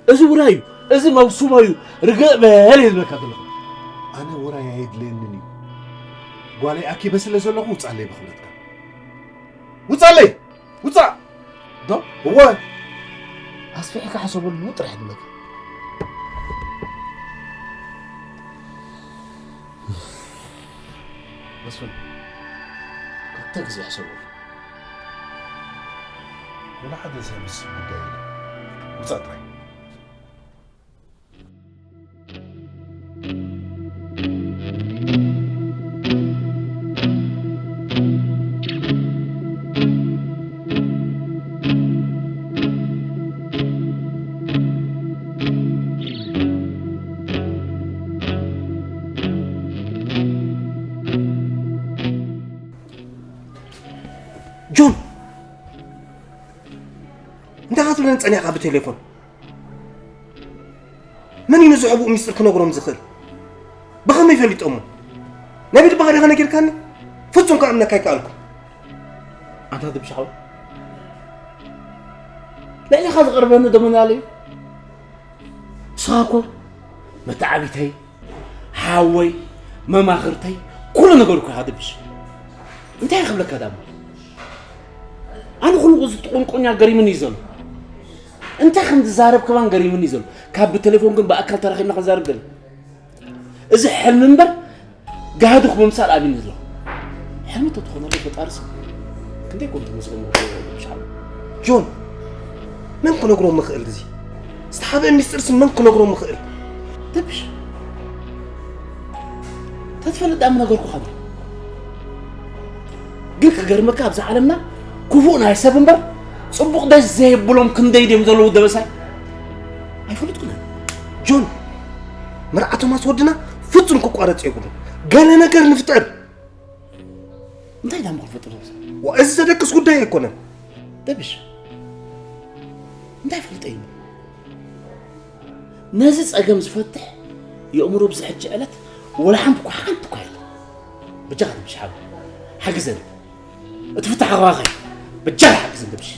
እዚ ውራይ እዩ፣ እዚ መብስቦ እዩ፣ ርግእ በል እየ ዝብለካ ዘለኹ። ኣነ ውራይ ኣየድልየንን እዩ። ጓለይ ኣኪበ ስለ ዘለኹ ውጻለይ ብኽብረትካ። ውጻለይ! ውጻእ! ዶ? እወ። ኣስፊሕካ ሕሰበሉ ጥራሕ ይብለካ። መስፍን፣ ክልተ ግዜ ሕሰበሉ። ወላ ሓደ ዘምስል ጉዳይ የለን። ውጻእ ጥራይ። ጆን፣ እንታይ ክትብለኒ ጸኒሕካ ብቴሌፎን? መን እዩ ነዚ ሕቡእ ሚስጥር ክነግሮም ዝኽእል? ብኸመይ ፈሊጦሞ? ናይ ብልብኻ ዲኻ ነጊርካኒ? ፍጹም ክኣምነካ ኣይከኣልኩ። ኣንታ ድብሻ ሓወይ፣ ልዕሊኻ ዝቐርበኒ ዶ መን ኣሎ እዩ? ንስኻ እኮ መተዓቢተይ፣ ሓወይ፣ መማኽርተይ፣ ኩሉ ነገር እኮ ኢኻ ድብሽ። እንታይ ክብለካ ዳሞ? ኣነ ኩሉ እዚ ጥቁንቁኛ ገሪምኒ እዩ ዘሎ። እንታይ ከም ዝዛረብ ከማን ገሪምኒ እዩ ዘሎ። ካብ ብቴሌፎን ግን ብኣካል ተራኺብና ክንዛረብ ገለ። እዚ ሕልሚ እምበር ጋህዲ ክምምሳል ኣብዩኒ ዘሎ። ሕልሚ ተትኾነሉ ፈጣሪ ሰብ ክንደይ ኮን ተመስገን ንብሎ ብሻዕብ። ጆን፣ መን ክነግሮ ምኽእል እዚ? ዝተሓብአ ሚስጥርሲ መን ክነግሮ ምኽእል? ተብሽ። ተትፈልጥ ዳም ነገርኩኻ እንዲ። ግን ክገርመካ ኣብዚ ዓለምና ክፉእ ናይ ሰብ እምበር ጽቡቕ ደስ ዘይብሎም ክንደይ ድዮም ዘለዉ ደበሳይ? ኣይፈልጥኩን ኣነ። ጆን፣ መርዓ ቶማስ ወድና ፍጹም ክቋረጽ የብሉን። ገለ ነገር ንፍጠር። እንታይ ዳሞ ክንፈጥር ደበሳይ? ዋ፣ እዚ ዘደቅስ ጉዳይ ኣይኮነን። ደብሽ። እንታይ ፈልጠ እዩ? ነዚ ጸገም ዝፈትሕ የእምሮ ብዚ ሕጂ ዕለት ወላ ሓንቲ እኳ፣ ሓንቲ እኳ የለን። በጃኻ ደብሽ ሓወይ፣ ሓግዘኒ። እቲ ፍታሕ ኣኻባኻይ በጃኻ ሓግዘኒ ደብሽ።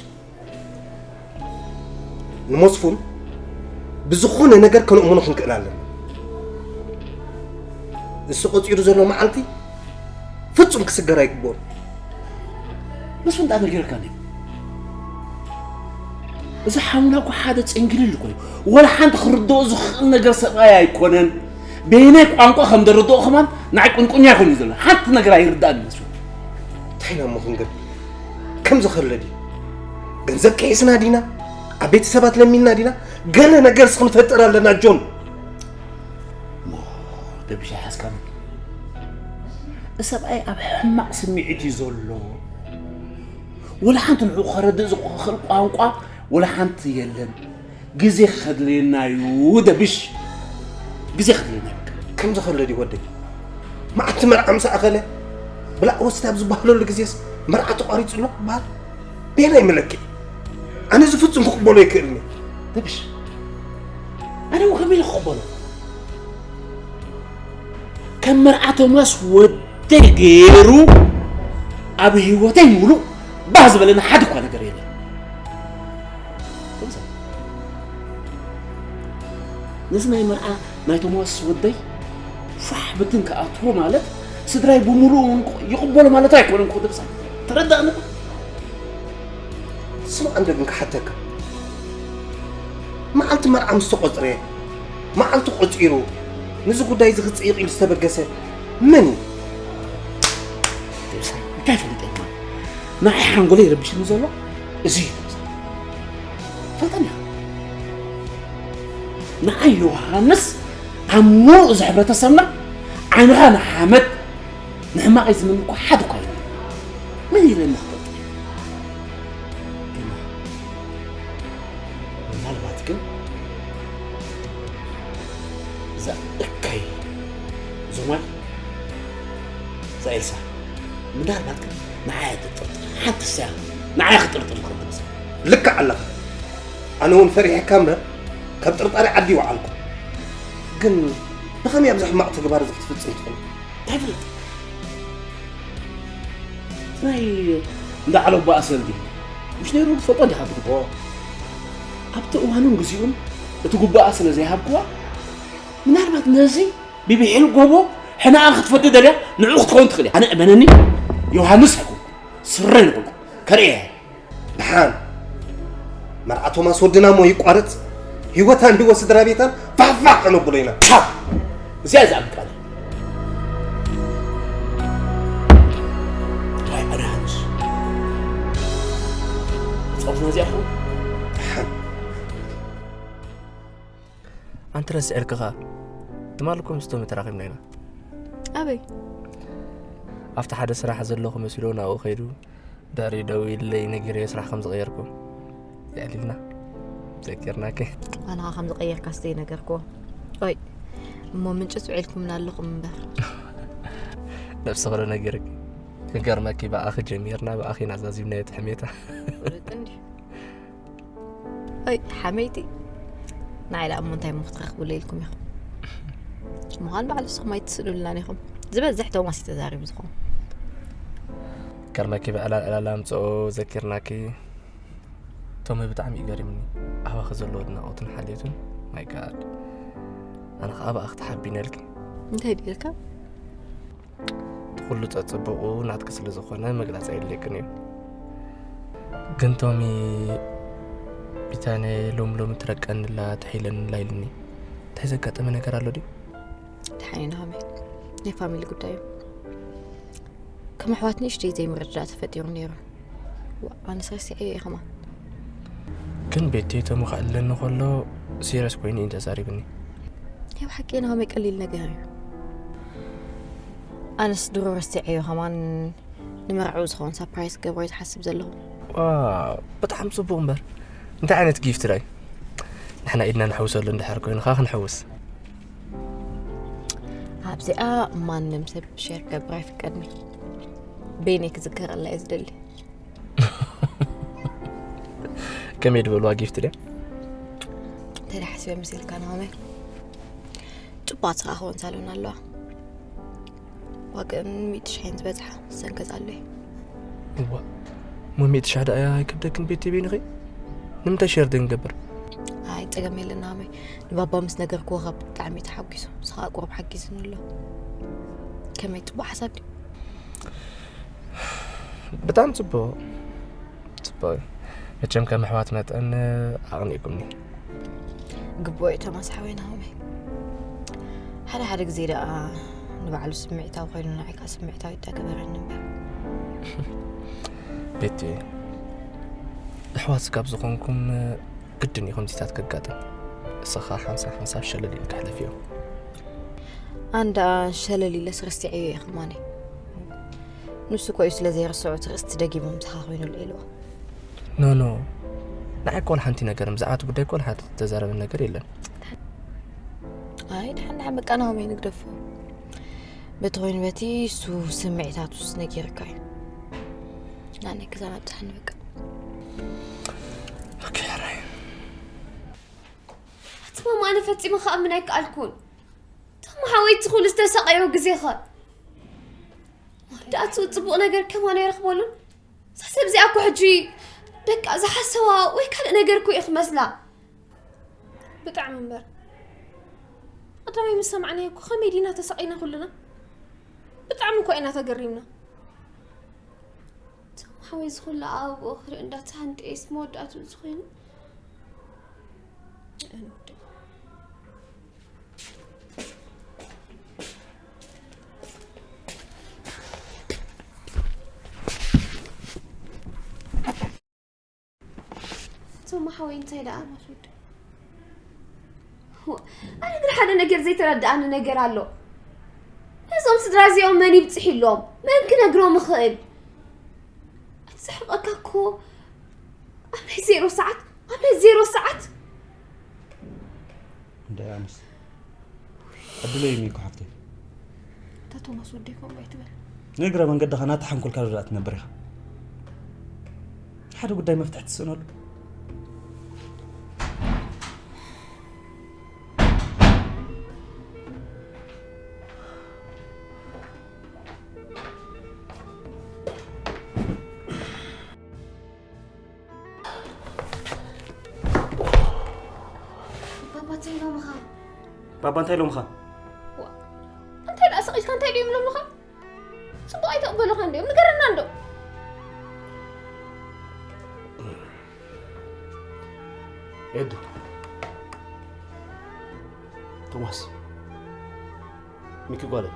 ንመስፉን ብዝኾነ ነገር ከነእምኖ ክንክእል ኣለና። ንሱ ቆጺሩ ዘሎ መዓልቲ ፍጹም ክስገር ኣይግብኦን። መስፉን እንታይ ነጊርካ ነይሩ? እዚ ሓውና እኮ ሓደ ጽንግልል እኮ እዩ። ወላ ሓንቲ ክርድኦ ዝኽእል ነገር ሰብኣይ ኣይኮነን። በየናይ ቋንቋ ከም ደረድኦ ከማን ንዓይ ቁንቁኛ ይኾን እዩ ዘሎ። ሓንቲ ነገር ኣይርዳእን መስሎ። እንታይ ኢና እሞ ክንገብር? ከምዚ ከሎ ድዩ? ገንዘብ ከሒስና ዲና? ኣብ ቤተሰባት ለሚንና ዲና? ገለ ነገርስ ክንፈጥር ኣለና ጆን። እሞ ደብሻ ሓዝካኒ። እዚ ሰብኣይ ኣብ ሕማቕ ስምዒት እዩ ዘሎ። ወላ ሓንቲ ንዕኡ ከረድእ ዝኽእል ቋንቋ ወላ ሓንቲ የለን። ግዜ ከድልየና እዩ ደብሽ። ግዜ ከድልየና እዩ። ከምዚ ከሎ ድዩ ወደይ? መዓልቲ መርዓ ምስ ኣኸለ ብላዕ ወስድ ኣብ ዝበሃለሉ ግዜስ መርዓ ተቋሪጹ ኣሎ ክበሃል? በየናይ መለክዒ? ኣነ እዚ ፍጹም ክቕበሎ ኣይክእልን እየ። ደብሽ፣ ኣነ እውን ከመይ ኢለ ክቕበሎ? ከም መርዓ ቶማስ ወደይ ገይሩ ኣብ ህይወተይ ሙሉእ ባህ ዝበለኒ ሓደ እኳ ነገር የለን። ቶማስ፣ ነዚ ናይ መርዓ ናይ ቶማስ ወደይ ፋሕ ብትን ክኣትዎ ማለት ስድራይ ብምሉኡ እውን ይቕበሎ ማለት ኣይኮነን እኮ ደብሳ። ተረዳእኒ እኮ። ስማዕ እንዶ ግን ክሓተካ። መዓልቲ መርዓ ምስ ተቖጽረ፣ መዓልቲ ቆጺሩ ነዚ ጉዳይ እዚ ክጽይቕ ኢሉ ዝተበገሰ መን እዩ? ደብሳ፣ እንታይ ፈሊጠ እማ? ንዓይ ሓንጎለይ ይረብሽኒ ዘሎ እዚ እዩ ደብሳ። ፈልጠኒ ኢኻ። ንዓይ ዮሃንስ ኣብ ሙሉእ እዚ ሕብረተሰብና ዓይንኻ ንሓመድ ንሕማቐይ ዝምን እኮ ሓደ እኳ የለን። መን ኢለ ንኽፈልጥ? ምናልባት ግን እዛ እከይ ዞማይ፣ እዛ ኤልሳ፣ ምናልባት ግን ንዓይ ኣይትጥርጥር። ሓንቲ እያ ንዓይ ክጥርጥር ዝኽእል ሰብ። ልክዕ ኣለኻ። ኣነ እውን ፈሪሐካ እምበር ካብ ጥርጣሬ ዓዲ ይወዓልኩ። ግን ብኸመይ ኣብዚ ሕማቕ ተግባር እዚ ክትፍጽም ትኽእል? እንታይ ፍልጥ? ናይ እንዳ ዓለባ ኣሰል ድዩ? ምሽ ነይሩ ትፈልጦ እንዲኻ ትግብኦ። ኣብቲ እዋኑን ግዚኡን እቲ ጉባኣ ስለ ዘይሃብክዋ፣ ምናልባት ነዚ ብብሒል ጎቦ ሕናኣ ክትፈዲ ደልያ ንዕኡ ክትኸውን ትኽእል እያ። ኣነ እመነኒ፣ ዮሃንስ ኣይኮንኩ፣ ስረ ይነበርኩ፣ ከርእየ እየ። ደሓን መርዓ ቶማስ ወድና እሞ ይቋረጽ፣ ህይወታን ህይወት ስድራ ቤታን ፋሕፋሕ ከነብሎ ኢና። ካብ እዚኣ ዝኣምን ቃል ዋይ ኣነ ሃንስ ጸውትና እዚኣ ኹ ደሓን ኣንቲ ረስዐልክኻ ትማል እኮ ምስቶም ተራኺብና ኢና። ኣበይ? ኣብቲ ሓደ ስራሕ ዘለኹ መሲሎ ናብኡ ከይዱ ድሕሪ ደው ኢለይ ነጊረዮ ስራሕ ከም ዝቐየርኩ የዕሊልና ዘኪርናኪ። ኣነ ኸዓ ከም ዝቐየርካ ስለ ዘይነገርክዎ። ኦይ፣ እሞ ምንጭ ውዒልኩምና ኣለኹም እምበር። ነብሲ ኸሎ ነጊርኪ። ክገርመኪ ብኣኺ ጀሚርና ብኣኺ ኢና ዛዚምናዮ እቲ ሕሜታ። ፍሉጥ እንድዩ። ኣይ ሓመይቲ ንዓይ ደኣ እሞ እንታይ እሞ ክትረኽብሉ ኢልኩም ኢኹም? ምዃን ባዕሉ ንስኹም ኣይትስእኑልናን ኢኹም። ዝበዝሕ ቶማስ እዩ ተዛሪቡ ዝኾን። ከርመኪ ብዕላል ዕላል ኣምፅኦ ዘኪርናኪ። ቶሚ ብጣዕሚ እዩ ገሪምኒ። ኣባኺ ዘለዎ ኣድናቖትን ሓልዮትን ማይ ጋድ። ኣነ ኸዓ ብኣኺ ተሓቢነልኪ። እንታይ ድልካ? እቲ ኩሉ ጸጽብቑ ናትኪ ስለ ዝኾነ መግለጺ ኣየድልየክን እዩ። ግን ቶሚ ቢታንያ ሎም ሎም ትረቀንላ ትሒለንላ ኢልኒ። እንታይ ዘጋጠመ ነገር ኣሎ ድዩ? ደሓን ኢና ከመይ ናይ ፋሚሊ ጉዳይ እዩ። ከም ኣሕዋት ንእሽተይ ዘይምርድዳእ ተፈጢሩ ነይሩ። ዋ፣ ኣነስ ረሲዐዮ እየ ከማን። ግን ቤተይ ቶሚ ክዕልለኒ ከሎ ሲሪየስ ኮይኑ እዩ ተዛሪብኒ። ናይ ብሓቂ ናሆመይ ቀሊል ነገር እዩ። ኣነስ ድሮ ረሲዐዮ ከማን ንመርዕኡ ዝኸውን ሳፕራይዝ ክገብሮ እዩ ዝሓስብ ዘለኹ። ዋው፣ ብጣዕሚ ጽቡቕ እምበር እንታይ ዓይነት ጊፍት ዳይ? ንሕና ኢድና ንሕውሰሉ እንድሕር ኮይኑ ኸኣ ክንሕውስ። ኣብዚኣ ማንም ሰብ ሼር ክገብር ኣይፍቀድን እዩ። በይነይ ክዝከረላ እየ ዝደሊ። ከመይ ድበልዋ ጊፍት ድያ? እንታይ ሓሲበ መሲልካ ናሆመይ? ጽቡቓት ስራሕ ክኸውን ሳሎን ኣለዋ። ዋግአን ሚእቲ ሽሕን ዝበጽሓ ሰንከዝ ኣሎ እዩ። እዋ፣ እሞ ሚእቲ ሽሕ ደኣ ኣይከብደክን ቤት በይንኺ? ንምንታይ ሸር ደንገብር? ኣይ፣ ጸገም የለን ናሆመይ። ንባባ ምስ ነገርክዎ ካብ ብጣዕሚ ተሓጒሱ። ንስኻ ቁሩብ ሓጊዝኒ ኣሎ። ከመይ ጽቡቕ ሓሳብ ድዩ? ብጣዕሚ ጽቡቕ። ጽቡቕ እዩ። መቸም ከም ኣሕዋት መጠን ኣቕኒእኩምኒ። ግቡእ እዩ ቶማስ ሓወይ ናሆመይ። ሓደ ሓደ ግዜ ደኣ ንባዕሉ ስምዒታዊ ኮይኑ ንዓይ ከዓ ስምዒታዊ እንዳገበረኒ እምበር። ቤቲ፣ ኣሕዋት ስጋብ ዝኾንኩም ግድን እዩ ከምዚታት ከጋጥም። እስኻ ሓንሳብ ሓንሳብ ሸለል ኢልካ ሕለፍዮ። ኣንዳ ሸለል ኢለስ ረሲዐዮ እየ ከማነይ። ንሱ እኮ እዩ ስለ ዘይረስዖ እቲ ርእስቲ ደጊሙ ምሳኻ ኮይኑ ልዒልዎ። ኖ ኖ፣ ንዓይ እኮ ወላ ሓንቲ ነገር ብዛዕባ እቲ ጉዳይ እኮ ወላ ሓንቲ ዝተዛረበ ነገር የለን። ኣይ ድሓን ድሓን በቃ ናሆመይ ንግደፎ። በቲ ኮይኑ በቲ እሱ ስምዒታቱስ ነጊርካ እዩ። ናነ ክዛና ብዝሓኒ በቃ። ኦኬ ሕራይ። ኣቲ ማማ ኣነ ፈጺመ ክኣምን ኣይከኣልኩን። ቶም ሓወይ እቲ ኩሉ ዝተሰቐዮ ግዜኸ ደኣ እቲ ጽቡቕ ነገር ከማን ኣይረኽበሉን። እዛ ሰብ እዚኣ እኮ ሕጂ በቃ ዝሓሰዋ ወይ ካልእ ነገር እኮ እዩ ክመስላ። ብጣዕሚ እምበር ቀዳማይ ምስ ሰማዕናዮ እኮ ከመይ ዲና ተሰቒና ኩልና። ብጣዕሚ እኮ ኢና ተገሪምና። ቶም ሓወይ ዝኹሉ ኣብኡ ክርኢ እንዳተሃንጠየስ መወዳእቱ ዝኾይኑ ቶም ሓወይ እንታይ ደኣ ኣነ ግን ሓደ ነገር ዘይተረድኣኒ ነገር ኣሎ። እዞም ስድራ እዚኦም መን ይብፅሒሎም? መን ክነግሮም ይኽእል? ኣትስሕቀካ እኮ ኣብ ናይ ዜሮ ሰዓት ኣብ ናይ ዜሮ ሰዓት እንደ ኣነስ ዕድለይ እዩ ሚኩ ሓፍተይ። ኣታ ቶማስ ወደይ ከምኡ ኣይትበል። ንእግረ መንገድኻ ናታ ሓንኮልካ ዶ ትነብር ኢኻ? ሓደ ጉዳይ መፍትሒ ትስእነሉ። ባባ እንታይ ኢሎምኻ? ባባ እንታይ ኢሎምኻ? እንታይ ደኣ ስቕ ኢልካ እንታይ ድዮም ኢሎምኻ? ጽቡቕ ኣይተቕበሉኻን ድዮም? ንገረና እንዶ። ኤዱ፣ ቶማስ፣ ሚኪ ጓለይ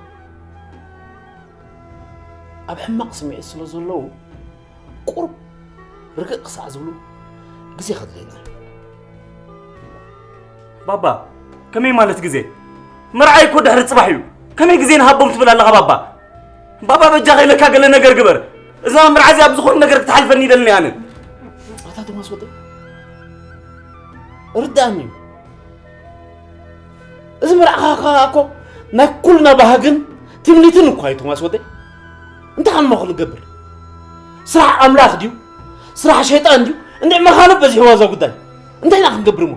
ኣብ ሕማቕ ስምዒት ስለ ዘለዉ ቁሩብ ርግእ ክሳዕ ዝብሉ ግዜ ከድልየና እዩ። ባባ፣ ከመይ ማለት ግዜ? መርዓይ እኮ ድሕሪ ጽባሕ እዩ። ከመይ ግዜ ንሃቦም ትብል ኣለኻ ባባ? ባባ በጃኻ ኢለካ ገለ ነገር ግበር። እዛ መርዓ እዚኣ ብዝኾነ ነገር ክትሓልፈኒ ይደልን ኣነ። ኣታ ቶማስ ወደይ ርዳእኒ እዩ። እዚ መርዓኻ ከኣ እኮ ናይ ኩልና ባህግን ትምኒትን እኳ እዩ ቶማስ ወደይ። እንታይ ከ እሞ ክንገብር? ስራሕ ኣምላኽ ድዩ? ስራሕ ሸይጣን ድዩ? እንድዒ መኻልብ በዚሕዋ እዛ ጉዳይ። እንታይ ኢና ክንገብር እሞ?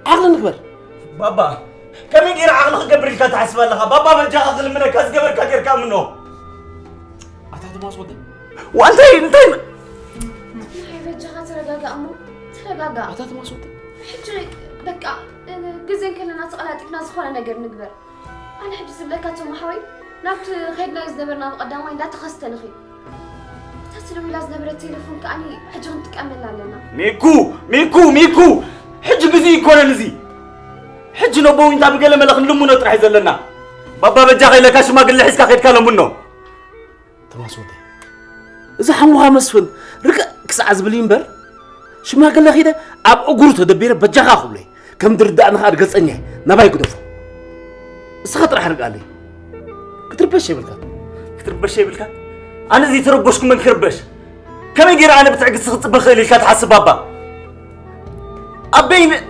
ዓቕሊ ንግበር። ባባ፣ ከመይ ገይረ ዓቕሊ ክገብር ኢልካ ትሓስብ ኣለኻ? ባባ በጃኻ ክልምነካ ዝገበርካ ጌርካ ምኖ። ኣታ ቶማስ ወደይ ዋ እንታይ እንታይ ናይ በጃኻ ተረጋጋእ እሞ ተረጋጋእ። ኣታ ቶማስ ወደይ ሕጂ በቃ ግዜ እንከለና ተቐላጢፍና ዝኾነ ነገር ንግበር። ኣነ ሕጂ ዝብለካ ቶም ሓወይ ናብቲ ከይድናዮ ዝነበርና ብቐዳማይ እንዳተኸስተ ንኺድ። እታ ተደዊላ ዝነበረት ቴሌፎን ከኣኒ ሕጂ ክንጥቀመላ ኣለና። ሚኩ ሚኩ ሚኩ፣ ሕጂ ግዜ ይኮነን እዚ። ሕጂ ነቦ ዊንታ ብገለ መለ ክንልምኖ ጥራሕ እዩ ዘለና። ባባ በጃኻ ኢለካ ሽማግለ ሒዝካ ከድካ ለምኖ። ቶማስ ወደይ እዚ ሓሙኻ መስፍን ርግእ ክሳዕ ዝብል እዩ እምበር ሽማግለ ኺደ ኣብ እግሩ ተደቢረ በጃኻ ክብሎ እየ። ከም ድርዳእኒ ኸዓ ርገጸኛ እየ። ናባይ ግደፎ። እስኻ ጥራሕ ርግኣለይ። ክትርበሽ የብልካ። ክትርበሽ የብልካ። ኣነ ዘይተረበሽኩ መን ክርበሽ? ከመይ ገይረ ኣነ ብትዕግስቲ ክጽበ ክእል ኢልካ ትሓስብ ባባ? ኣበይ ን-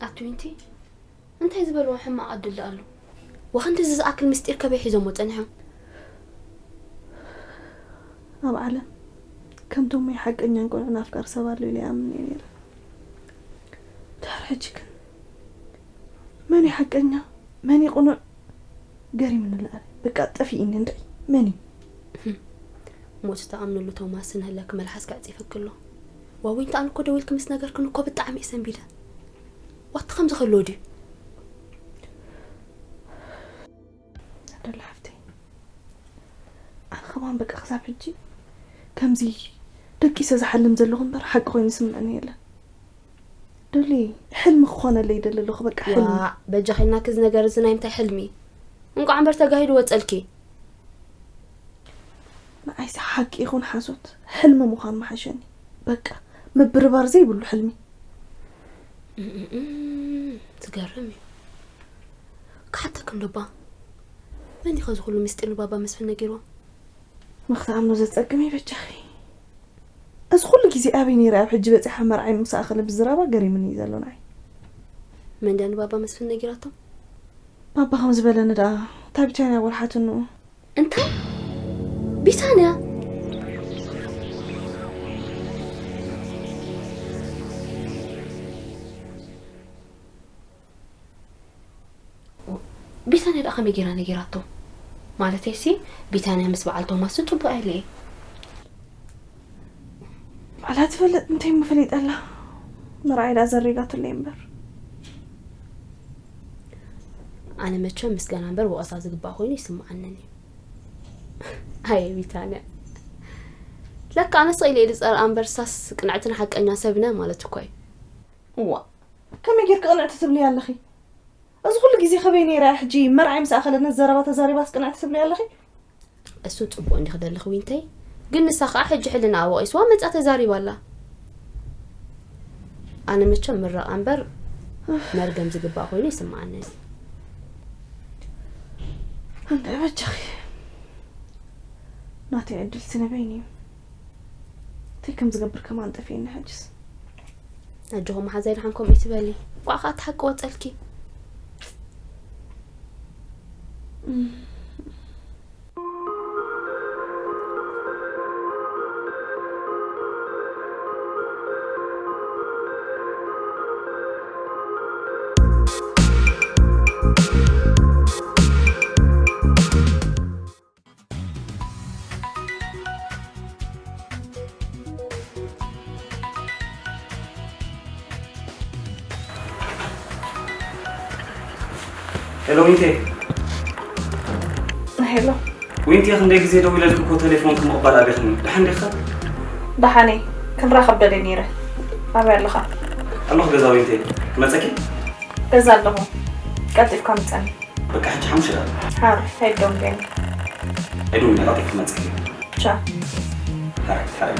ኣቲ ዊንቲ፣ እንታይ ዝበልዎ ሕማቕ ዕድል ኣሎ? ወኸንድዚ ዝኣክል ምስጢር ከበይ ሒዞሞ ጸኒሖም? ኣብ ዓለም ከምቶም ወይ ሓቀኛን ቅኑዕን ኣፍቃሪ ሰብ ኣሎ ኢለ ይኣምን እየ ነይረ። ድሕሪ ሕጂ ግን መን እዩ ሓቀኛ? መን እዩ ቅኑዕ? ገሪምኒ ኣለኣለ። በቃ ጠፊእኒ እንድዒ። መን እዩ? ሞት እተኣምንሉ ቶማስ ንህለክ መልሓስ ከዕጺፍክ ኣሎ። ዋዊንታ ኣነ እኮ ደዊልክ ምስ ነገርክን እኮ ብጣዕሚ እየ ሰንቢደ። ዋቲ ከምዚ ከሎ ድዩ? ኣደላ ሓፍተይ፣ ኣነ ከማን በቃ ክሳብ ሕጂ ከምዚ ደቂሰ ዝሓልም ዘለኹ እምበር ሓቂ ኮይኑ ይስምዐኒ የለን። ዶሊ፣ ሕልሚ ክኾነለይ ይደሊ ኣለኹ፣ በቃ ሕልሚ። ዋዕ፣ በጃኺ ኢልናኪ እዚ ነገር እዚ ናይ ምንታይ ሕልሚ? እንቋዕ እምበር ተጋሂዱ ወጸልኪ። ንዓይሲ ሓቂ ይኹን ሓሶት፣ ሕልሚ ምዃን ምሓሸኒ። በቃ፣ ምብርባር ዘይብሉ ሕልሚ። እም፣ እም፣ እም፣ ዝገርም እዩ። ክሓተክም ዶባ፣ መን እዩ ኸዚ ኩሉ ምስጢር ንባባ መስፍን ነጊርዎ? ንክትኣምኖ ዘጸግም እዩ በጃኺ። እዚ ኩሉ ግዜ ኣበይ ነይረ ኣብ ሕጂ በጺሓ መርዓይ ምስ ኣኸለ ብዝረባ ገሪምኒ እዩ ዘሎ ንዓይ። መን ድያ ንባባ መስፍን ነጊራቶ? ባባ ከም ዝበለኒ ደኣ እታ ቢታንያ ወልሓትኑ። እንታይ? ቢታንያ? ቢታንያ ደኣ ከመይ ጌራ ነጊራቶ? ማለተይሲ ቢታንያ ምስ በዓል ቶማስ ጽቡቕ ኣይለ እየ። ባዕላ ትፈልጥ እንታይ ምፍሊጠላ? መርዓይ ደኣ ዘሪጋትለይ እምበር። ኣነ መቸም ምስጋና እምበር ወቐሳ ዝግባእ ኮይኑ ይስምዓንን እዩ። ኣየ ቢታንያ፣ ለካ ኣነስ ኢለ ኢሉ ጸርኣ እምበር ሳስ ቅንዕትን ሓቀኛ ሰብነ ማለት እኮ እዩ። እዋ፣ ከመይ ጌርኪ ቅንዕቲ ትብልያ ኣለኺ? እዚ ኩሉ ግዜ ከበይ ነይራ እያ ሕጂ መርዓይ ምስ ኣኸለና ዘረባ ተዛሪባስ ቅንዕቲ ትብልያ ኣለኺ? እሱ ጽቡቕ እንዲኺ ደለኺ ዊንተይ፣ ግን ንሳ ኸኣ ሕጂ ሕልናኣ ወቒስዋ መጻ ተዛሪባ ኣላ። ኣነ መቸም ምረቓ እምበር መርገም ዝግባእ ኮይኑ ይስምዓኒ። እንዳ በጃኺ ናተይ ዕድል ስነበይኒ እዩ። እንታይ ከም ዝገብር ከማን ጠፊእኒ ሕጅስ። ኣጆኹም መሓዛይ ደሓን ከምኡ ይትበሊ። ቋዕ ኸኣ እቲ ሓቂ ወጸልኪ። ሄሎ ዊንቴ። ሄሎ። ዊንቴ፣ ክንደይ ግዜ ደዊለልኪ እኮ ቴሌፎንኪ ምቕባል ኣቢኽኒ። ደሓን ዲኺ? ደሓን እየ። ክንራኸብ ደልየ ነይረ። ኣበይ ኣለኻ? ኣለኹ ገዛ ዊንቴ። ክመጸኪ? ገዛ ኣለኹ። ቀልጢፍካ ምጸኒ። በቃ ሕጂ ሓሙሽተ ደቂቕ። ሓር፣ ኣይዶንገን። ኣይዶንገን፣ ቀልጢፍኪ ክመጸኪ። ቻው። ሓር፣ ሓር።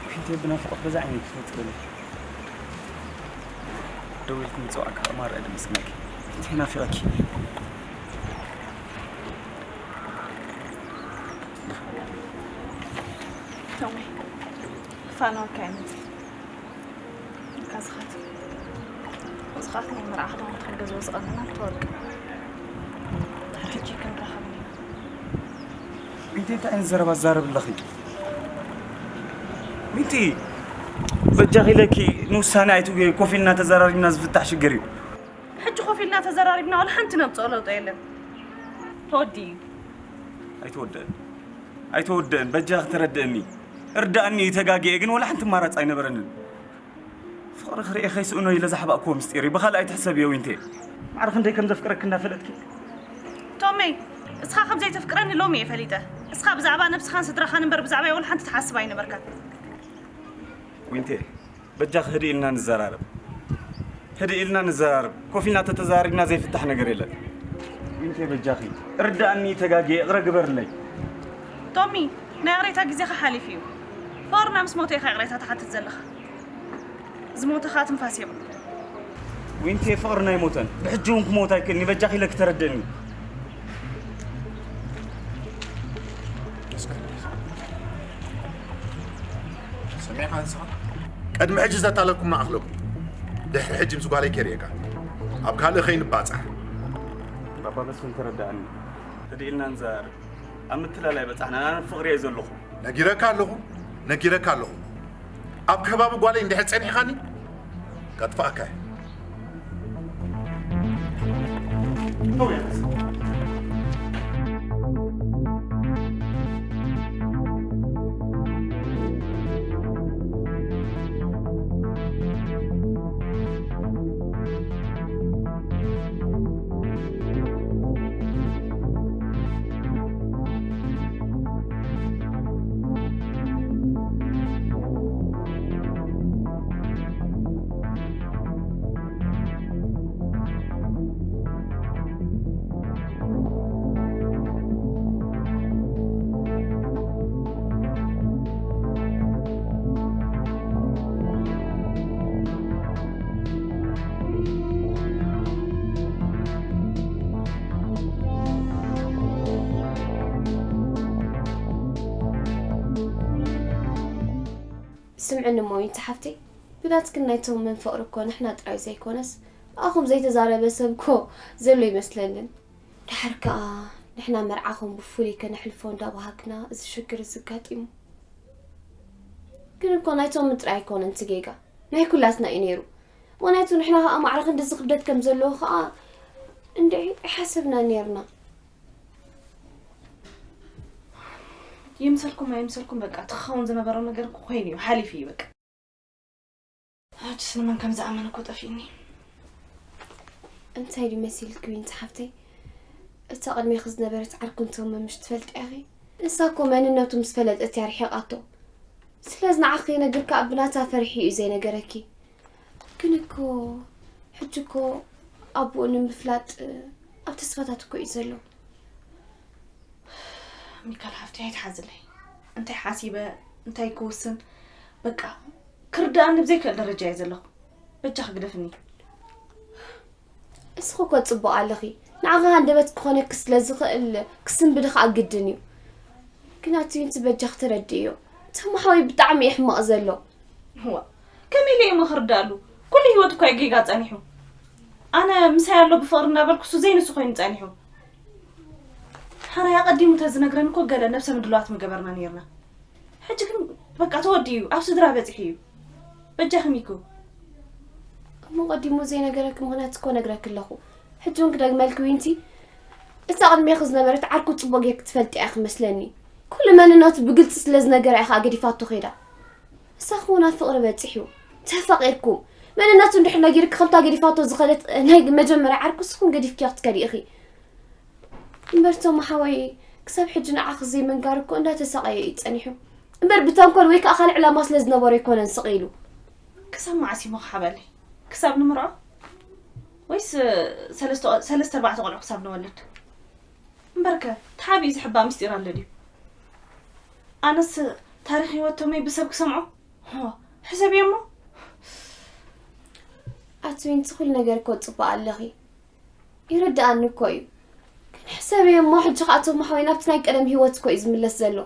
ፊተይ ብናፍቖት በዛ ዓይነይ ክትመጽእ በለ። ደዊልኩ ምጽዋዕካ እማርኣ ድምጽ ናይኪ። ፊተይ ናፊቐኪ። ቶሚ፣ ክፋነወካ እየ መጺእ። ኢልካ ዝኻት። ዝኻት ናይ መርዓ ክዳውንቲ ከም ገዝኦ ዝቐነና እቲ ወርቂ። ድሕሪ ሕጂ ክንራኸብ ኢና። ዊንቲ፣ እንታይ ዓይነት ዘረባ ትዛረቢ ኣለኺ? ዊንቲ፣ በጃኺ ኢለኪ ንውሳነ ኣይትውገይ፣ ኮፍ ኢልና ተዘራሪብና ዝፍታሕ ሽግር እዩ። ሕጂ ኮፍ ኢልና ተዘራሪብና ዋላ ሓንቲ ነምጽኦ ለውጢ የለን። ተወዲኡ እዩ። ኣይተወደአን። ኣይተወደአን። በጃኺ ተረድእኒ። እርዳእኒ፣ ተጋግየ ግን ዋላ ሓንቲ ኣማራጺ ኣይነበረንን። ፍቕሪ ክርኢ ከይስእኖ ኢለ ዝሓባእክዎ ምስጢር እዩ። ብኻልእ ኣይትሕሰብዮ ዊንቴ። ማዕረ ክንደይ ከም ዘፍቅረኪ እናፈለጥኪ። ቶሜ፣ እስኻ ከም ዘይተፍቅረኒ ሎሚ እየ ፈሊጠ። እስኻ ብዛዕባ ነብስኻን ስድራኻን እምበር ብዛዕባይ ዋላ ሓንቲ ትሓስብ ኣይነበርካን። ዊንቴ፣ በጃኺ ህድእ ኢልና ንዘራረብ። ህድእ ኢልና ንዘራረብ። ኮፍ ኢልና ተተዛሪብና ዘይፍታሕ ነገር የለን። ዊንቴ በጃኺ ርዳእኒ፣ ተጋግየ፣ ይቕረ ግበርለይ። ቶሚ፣ ናይ ይቕሬታ ግዜኻ ሓሊፉ እዩ። ፍቕርና ምስ ሞተ ኢኻ ይቕሬታ ትሓትት ዘለኻ። ዝሞተ ኸኣ ትንፋስ የብሉ። ዊንቴ፣ ፍቕርና ኣይሞተን። ብሕጂ እውን ክሞት ኣይክእልን። በጃኺ ኢለኪ ተረድእኒ። ሰሚዕካ ንስኻ? ቅድሚ ሕጂ ዘታለልኩምና ኣኽለኩም። ድሕሪ ሕጂ ምስ ጓለይ ከርእየካ። ኣብ ካልእ ከይንባጻሕ። ባባ መስፍን፣ ተረዳእኒ። ህድእ ኢልና ንዘራረብ። ኣብ ምትላል ኣይበጻሕናን። ኣነ ፍቕሪ እየ ዘለኹ። ነጊረካ ኣለኹ፣ ነጊረካ ኣለኹ። ኣብ ከባቢ ጓለይ እንድሕር ጸኒሕካኒ ከጥፍኣካ እየ። ስምዕኒ እሞ ዊንቲ ሓፍተይ፣ ብናትክን ናይ ተውመን ፍቕሪ እኮ ንሕና ጥራይ ዘይኮነስ ብኣኹም ዘይተዛረበ ሰብ እኮ ዘሎ ኣይመስለንን። ደሓር ከኣ ንሕና መርዓኹም ብፍሉይ ከነሕልፎ እንዳበሃግና እዚ ሽግር እዚ ኣጋጢሙ። ግን እኮ ናይ ተውመን ጥራይ ኣይኮነን እቲ ጌጋ፣ ናይ ኩላትና እዩ ነይሩ። ምኽንያቱ ንሕና ከኣ ማዕረ ክንድዚ ክብደት ከም ዘለዎ ከኣ እንድዒ ኣይሓሰብናን ነይርና። ይምሰልኩም ኣይምሰልኩም በቃ እቲ ክኸውን ዝነበሮ ነገር እኮ ኮይኑ እዩ፣ ሓሊፉ እዩ በቃ። ሕጅስ ንመን ከም ዝኣምን እኮ ጠፊእኒ። እንታይ ድዩ መሲልኪ ዊንቲ ሓፍተይ? እታ ቅድሜኺ ዝነበረት ዓርኩ እንተመ ምሽ ትፈልጢ ኢኺ? ንሳ እኮ መንነቱ ምስ ፈለጠት እያ ርሒቓቶ። ስለዚ ንዓኺ ከይነግር ከኣ ብናታ ፈሪሑ እዩ ዘይነገረኪ። ግን እኮ ሕጂ እኮ ኣቦኡ ንምፍላጥ ኣብ ተስፋታት እኮ እዩ ዘሎ። ሚካል ሓፍተይ ኣይትሓዝለይ። እንታይ ሓሲበ እንታይ ክውስን በቃ ክርድኣኒ ብዘይክእል ደረጃ እየ ዘለኹ። በጃኺ ግደፍኒ። እስኺ እኮ ጽቡቕ ኣለኺ። ንዓኺ ሃንደበት ክኾነኪ ስለ ዝኽእል ክስንብዲ ከኣ ግድን እዩ። ግን ኣቲ ዊንቲ በጃኺ ተረድእዮ። ተማሓወይ ብጣዕሚ እዩ ሕማቕ ዘሎ። እዋ ከመይ ኢለ እየ እሞ ክርድኣሉ? ኩሉ ህይወቱ እኮ እዩ ጌጋ ጸኒሑ። ኣነ ምሳይ ኣሎ ብፍቕሪ እናበልኩ እሱ ዘይንሱ ኮይኑ ጸኒሑ። ሓራይ ኣቐዲሙ እንተዝነግረኒ እኮ ገለ ነብሰ ምድላዋት ምገበርና ነይርና። ሕጂ ግን በቃ ተወዲኡ እዩ፣ ኣብ ስድራ በጺሑ እዩ። በጃኺ ሚኩ። እሞ ቀዲሙ ዘይነገረኪ ምኽንያት እኮ ነግረኪ ኣለኹ። ሕጂ እውን ክደግመልኪ ዊንቲ፣ እታ ቅድሜኺ ዝነበረት ዓርኩ ጽቡቕ ጌርኪ ትፈልጢ ኢኺ መስለኒ። ኩሉ መንነቱ ብግልጺ ስለ ዝነገራ ኢኻ ገዲፋቶ ኸይዳ። ንሳኺ እውን ኣብ ፍቕሪ በጺሑ እዩ። ተፋቒርኩም። መንነቱ እንድሕር ነጊርኪ ከምታ ገዲፋቶ ዝኸደት ናይ መጀመርያ ዓርኩ ንስኺ እውን ገዲፍክዮ ክትከዲ ኢኺ። እምበር ቶም ሓወይ ክሳብ ሕጂ ንዓኺ ዘይምንጋር እኮ እንዳተሳቐየ እዩ ጸኒሑ። እምበር ብተንኮል ወይ ከኣ ካልእ ዕላማ ስለ ዝነበሮ ኣይኮነን ስቕ ኢሉ። ክሳብ መዓስ እዩ ሞኽሓበለይ? ክሳብ ንምርዖ? ወይስ ሰለስተ ሰለስተ ኣርባዕተ ቆልዑ ክሳብ ንወልድ? እምበርከ ተሓቢኡ ዝሕባእ ምስጢር ኣሎ ድዩ? ኣነስ ታሪኽ ህይወት ቶመይ ብሰብ ክሰምዖ? ሆ፣ ሕሰብዮ እሞ። ኣቲ ዊንቲ ኩሉ ነገር እኮ ጽቡቕ ኣለኺ። ይርድኣኒ እኮ እዩ። ግን ሕሰብዮ እሞ ሕጂ ከኣ ቶም ሓወይ ናብቲ ናይ ቀደም ህይወት እኮ እዩ ዝምለስ ዘሎ።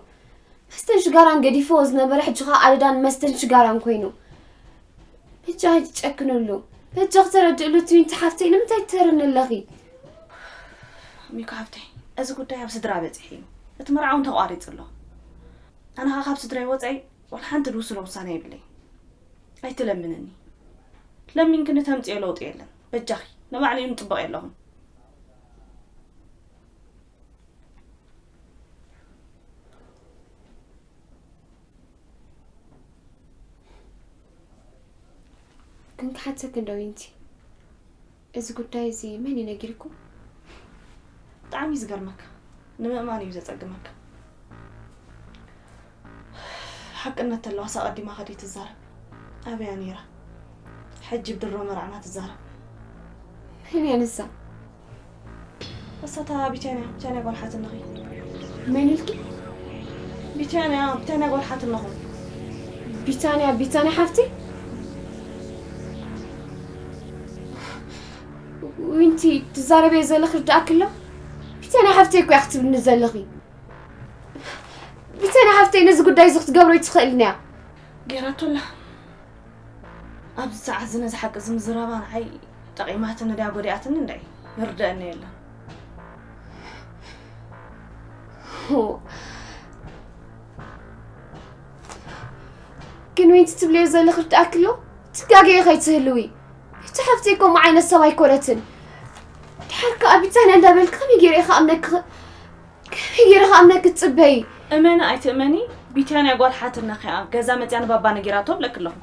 መስተን ሽጋራን ገዲፍዎ ዝነበረ ሕጂ ከኣ ኣደዳን መስተን ሽጋራን ኮይኑ። በጃኺ ትጨክንሉ። በጃኺ ተረድእሉ እቲ ዊንቲ ሓፍተይ ንምንታይ ትተርኒ ኣለኺ? ሚኮ ሓፍተይ፣ እዚ ጉዳይ ኣብ ስድራ በጺሑ እዩ። እቲ መርዓ እውን ተቋሪጹ ኣሎ። ኣነ ከኣ ካብ ስድራይ ወጻኢ ዋላ ሓንቲ ዝውስኖ ውሳነ የብለይ። ኣይትለምንኒ። ለሚንክኒ ተምጽዮ ለውጢ የለን። በጃኺ ንባዕለይ ምጥብቕ የለኹን። ግን ክሓተኪ እንዶ ዊንቲ፣ እዚ ጉዳይ እዚ መን እዩ ነጊርኩም? ብጣዕሚ እዩ ዝገርመካ። ንምእማን እዩ ዘጸግመካ። ሓቅነት ተለዋስ ኣቐዲማ ከደይ ትዛረብ? ኣበያ ነይራ? ሕጂ ብድሮ መርዓና ትዛረብ። መን እያ ንሳ? እሳታ ቢታንያ፣ ቢታንያ ጓል ሓትነኺ። መን ኢልኪ? ቢታንያ፣ ቢታንያ ጓል ሓትነኹም። ቢታንያ፣ ቢታንያ ሓፍቲ? ዊንቲ፣ ትዛረበ ዘለኺ ርዳእኪ ኣሎ? ቢታንያ ሓፍተይ እኮ እያ ክትብልኒ ዘለኺ። ቢታንያ ሓፍተይ ነዚ ጉዳይ እዚ ክትገብሮ ኣይትኽእልን እያ። ገይራቶ ኣላ። ኣብዚ ሰዓት እዚ ነዚ ሓቂ እዚ ምዝራባ ንዓይ ጠቒማትኒ ድያ ጎዲኣትኒ እንድዒ ይርድኣኒ የለን። ሆ። ግን ዊንቲ ትብልዮ ዘለኺ ርዳእኪ ኣሎ? ትጋገየ ከይትህልዊ። እቲ ሓፍተይ ከምኡ ዓይነት ሰብ ኣይኮነትን። ድሓር ከኣ ቢታንያ እንዳበልኪ ከመይ ገይረ እየ ክኣምነኪ ኽ-፣ ከመይ ገይረ ክኣምነኪ ትጽበዪ? እመኒ ኣይትእመኒ፣ ቢታንያ ጓል ሓትነኺ እያ። ገዛ መጽያ ንባባ ነጊራቶ እብለኪ ኣለኹ።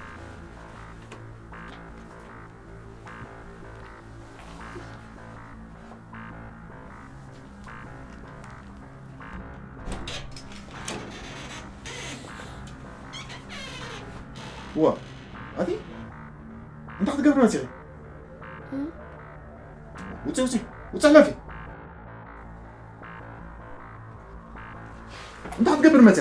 እዋ፣ ኣቲ እንታይ ክትገብሪ መፂኺ? ውፂ፣ ውፂ፣ ውፂ፣ ኣለፊ። እንታይ ክትገብሪ መፂኻ?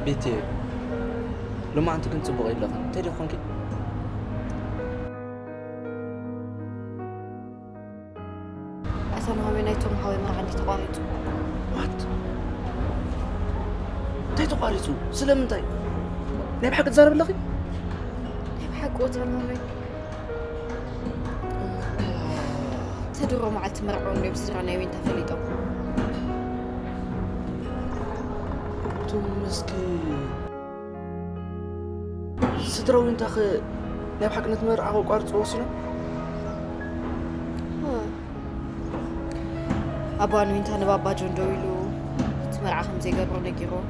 ቤቲ፣ ሎማዓንቲ ግን ጽቡቕ የለኽን። እንታይ ደኣ ኮንኪ? ኣታ ናሆመይ፣ ናይቶም ሓወይ መርዓ እንዲ ተቋሪጹ። ዋት? እንታይ ተቋሪጹ? ስለምንታይ? ናይ ብሓቂ ትዛረቢ ኣለኺ? ናይ ብሓቂ ወተን ናሆመይ። ተድሮ መዓልቲ መርዓኦም እዮም ስድራ ናይ ዊንታ ፈሊጦም። እቶም መስኪን ስድራ ዊንታኸ ናይ ብሓቂ ነቲ መርዓ ከቋርጹ ወሲኖም? ኣቦ ዊንታ ንባባ ጆን ደዊሉ እቲ መርዓ ከም ዘይገብሮ ነጊርዎ።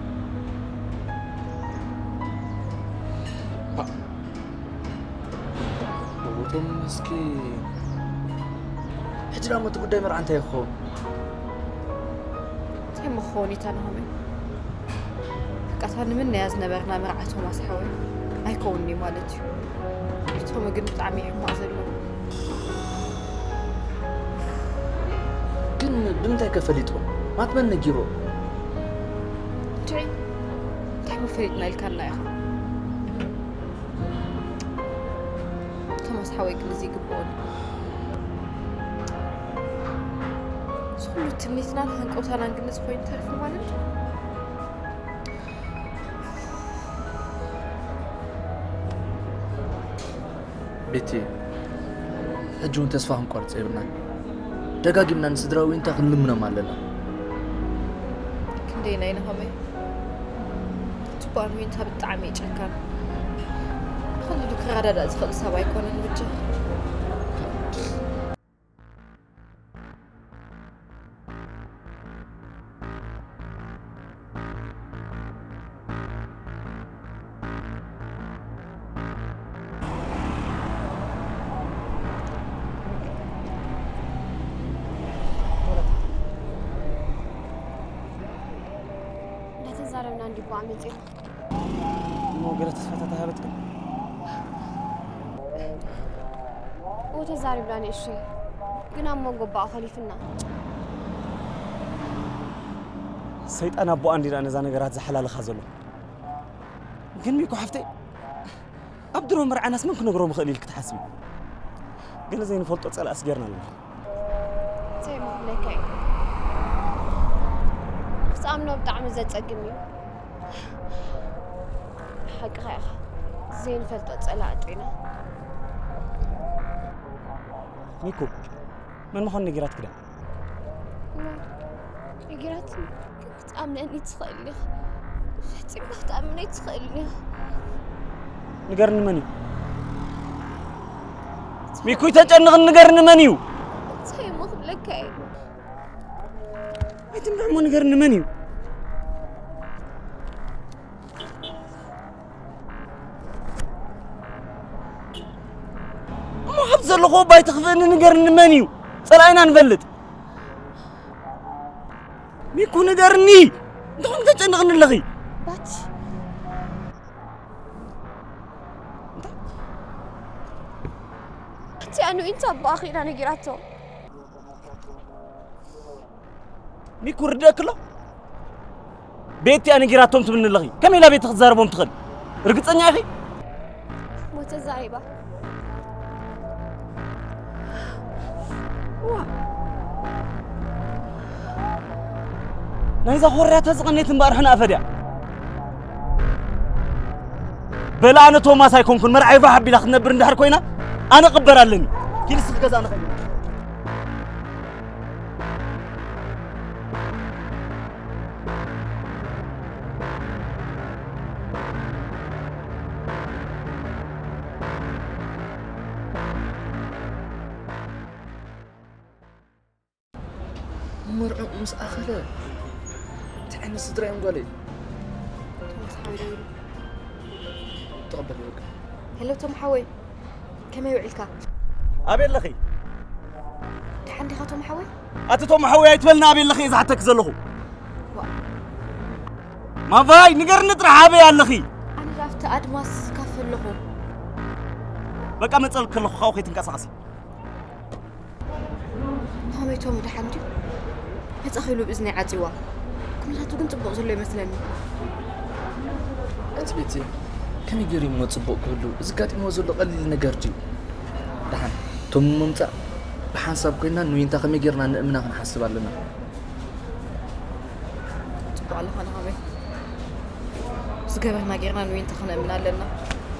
እቶም መስኪን። ሕጂ ደኣ እቲ ጉዳይ መርዓ እንታይ ይኸውን? እንታይ ምኸውን እዩ እታ ናሆመይ? በቃ እታ ንምነያ ዝነበርና መርዓ ቶማስ ሓወይ ኣይከውንን'ዩ ማለት እዩ። ቶሚ ግን ብጣዕሚ እዩ ሕማቕ ዘሎ። ግን ብምንታይ ከ ፈሊጡ? ማት መን ነጊሩ? እንድዒ እንታይ መፈሊጥና ኢልካና ኢኻ? ቶማስ ሓወይ ግን እዚ ይግብኦ እዩ። እዚ ኩሉ ትምኒትናን ሃንቀውታናን ግን እዚ ኮይኑ ተሪፉ ማለት እዩ። ቤቲ፣ ሕጂ እውን ተስፋ ክንቆርጽ የብልናን። ደጋጊምና ንስድራ ዊንታ ክንልምኖም ኣለና። ክንደይ ናይ ናሆመይ? እቲ ጓል ዊንታ ብጣዕሚ እዩ ጨካን። ብቐሊሉ ክረዳዳእ ዝኽእል ሰብ ኣይኮነን ብቻ። እንዳተዛረብና እንዲቦ ኣመፂኡ። እሞ ገለ ተስፋታት ሃበትክን? እዎ ተዛሪብና ንእሽተይ፣ ግን ኣብ መንጎ ኣቦኣ ኮሊፍና። ሰይጣን ኣቦኣ እንዲና ነዛ ነገራት ዝሓላልኻ ዘሎ። ግን ሚኮ ሓፍተይ፣ ኣብ ድሮ መርዓናስ መን ክነግሮም ይኽእል ኢልክ ትሓስቢ? ገለ ዘይንፈልጦ ጸላእስ ጌርና ኣለና። እንታይ እሞ ክብለካ እየ? ክትኣምኖ ብጣዕሚ ዘጸግም እዩ። ሓቅኻ ኢኻ። ዘይንፈልጦ ጸላእቲ ኢና። ሚኮ፣ መን ምዃኑ ነጊራትክ ድያ? እሞ፣ ነጊራትኒ። ክትኣምነኒ ትኽእል ኢኻ። ፈጺምካ ክትኣምነኒ ትኽእል ኢኻ። ንገርኒ መን እዩ? ሚኩ፣ ተጨንቕን ንገርኒ መን እዩ? እንታይ እሞ ክብለካ እየ? ኣይትምንዕ እሞ ንገርኒ መን እዩ? እሞ ካብ ዘለኹ ባይ ትኽፍእኒ ንገርኒ መን እዩ? ጸላኢና ንፈልጥ። እኮ ንገርኒ። እንታይ ተጨንቕኒ ኣለኺ? ባቲ። እንታይ? እቲ ኣኑ ኢንታ ኣቦኣ ኺዳ ነጊራቶ። ሚኩ ርድእክ ኣሎ? ቤቲ ኣነ ጌራቶም ትብልኒ ኣለኺ። ከመይ ኢላ ቤቲ ክትዛረቦም ትኽእል? ርግጸኛ ኢኺ? ሞተ ዛሪባ። ዋ። ናይዛ ኮርያታ ዝቐነየት እምበኣር ሕና ኣፈድያ። በላ ኣነ ቶማስ ኣይኮንኩን፣ መርዓይ ፋሕ ኣቢላ ክትነብር እንድሕር ኮይና ኣነ ቅበር ኣለኒ። ኪድ እስኺ ገዛ ንኸይድ። መርዑ ምስ ኣኸለ እንታይ ዓይነት ስድራ እዮም ጓለይ? ቶማስ ሓወይ ደዊሉ። ተቐበል በቃ። ሄሎ ቶም ሓወይ፣ ከመይ ውዒልካ? ኣበይ ኣለኺ? ደሓን ዲኻ ቶም ሓወይ? ኣቲ ቶም ሓወይ ኣይትበልና፣ ኣበይ ኣለኺ እየ ዝሓተኪ ዘለኹ። ዋ። ማቫይ ንገርኒ ጥራሕ ኣበይ ኣለኺ? ኣነ ዳፍቲ ኣድማስ ካፈ ኣለኹ። በቃ መጸልክ ከለኹ ካብኡ ከይትንቀሳቐሲ። ከመይ ቶም ደሓን ድዩ? መጻኺ ኢሉ ብእዝነይ ዓጽዋ። ኩነታቱ ግን ጽቡቕ ዘሎ ይመስለኒ። እቲ ቤት ከመይ ገይሩ እሞ ጽቡቕ ክህሉ? እዚ ጋጢምዎ ዘሎ ቀሊል ነገር ድዩ? ደሓን ቶም ምምጻእ ብሓንሳብ ኮይንና ንዊንታ ከመይ ገይርና ንእምና ክንሓስብ ኣለና። ጽቡቕ ኣለኻ ንሃበይ። ዝገበርና ጌርና ንዊንታ ክነእምን ኣለና።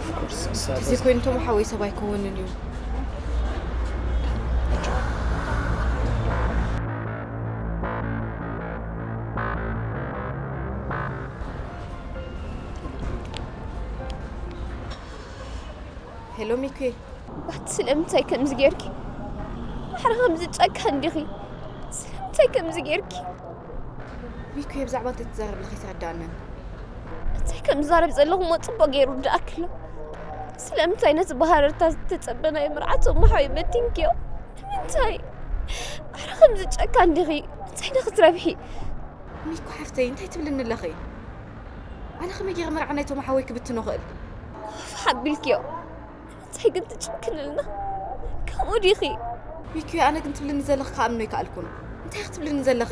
Of course፣ ንሳ ተዘይ በዚ ኮይኑ ቶም ሓወይ ሰብ ኣይከውንን እዩ። ሄሎ ሚኩ። ባት ስለምንታይ ከምዚ ጌርኪ? ማሕረ ከምዚ ጨካን ዲኺ? ስለምንታይ ከምዚ ጌርኪ? ሚኩ ብዛዕባ እንታይ ትዛረብ ኣለኺ ኣይተረዳእንን። እንታይ ከም ዝዛረብ ዘለኹ እሞ ጽቡቕ ገይሩ ይርድኣኪ ኣሎ። ስለምንታይ ነቲ ብሃረርታ ዝተጸበናዮ መርዓ ቶም ሓወይ በቲንክዮ? ንምንታይ? ማሕረ ከምዚ ጨካን ዲኺ? እንታይ ዲኺ ትረብሒ? ሚኩ ሓፍተይ እንታይ ትብልኒ ኣለኺ? ኣነ ከመይ ገይረ መርዓ ናይ ቶም ሓወይ ክብትኖ ክእል? ኮፍ ሓቢልክዮ። ንምንታይ ግን ትጭክንልና? ከምኡ ዲኺ? ሚኪ ኣነ ግን ትብልኒ ዘለኺ ክኣምኖ ኣይከኣልኩን። እንታይ ኢኺ ትብልኒ ዘለኺ?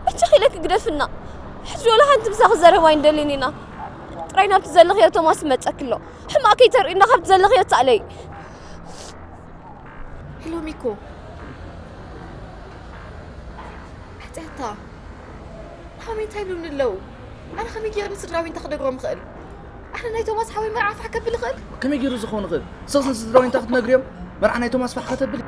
በጃኺ ኢለኪ ግደፍና። ሕጂ ወላ ሓንቲ ምሳኺ ዘረባ ኣይንደልን ኢና። ጥራይ ናብቲ ዘለኽዮ ቶማስ ይመጸኪ ኣሎ። ሕማቕ ከይተርእይና ካብቲ ዘለኽዮ ተኣለይ። ሄሎ ሚኮ። ኣሕጽያታ። ሃሚ እንታይ ኢሉኒ ኣለዉ? ኣነ ከመይ ገይረ ንስድራ ዊንታ ክነግሮም እኽእል? ኣነ ናይ ቶማስ ሓወይ መርዓ ፋሕ ከብል እኽእል? ከመይ ገይሩ ዝኸውን ይኽእል? ንስኽስ ንስድራ ዊንታ ክትነግርዮም መርዓ ናይ ቶማስ ፋሕ ከተብል?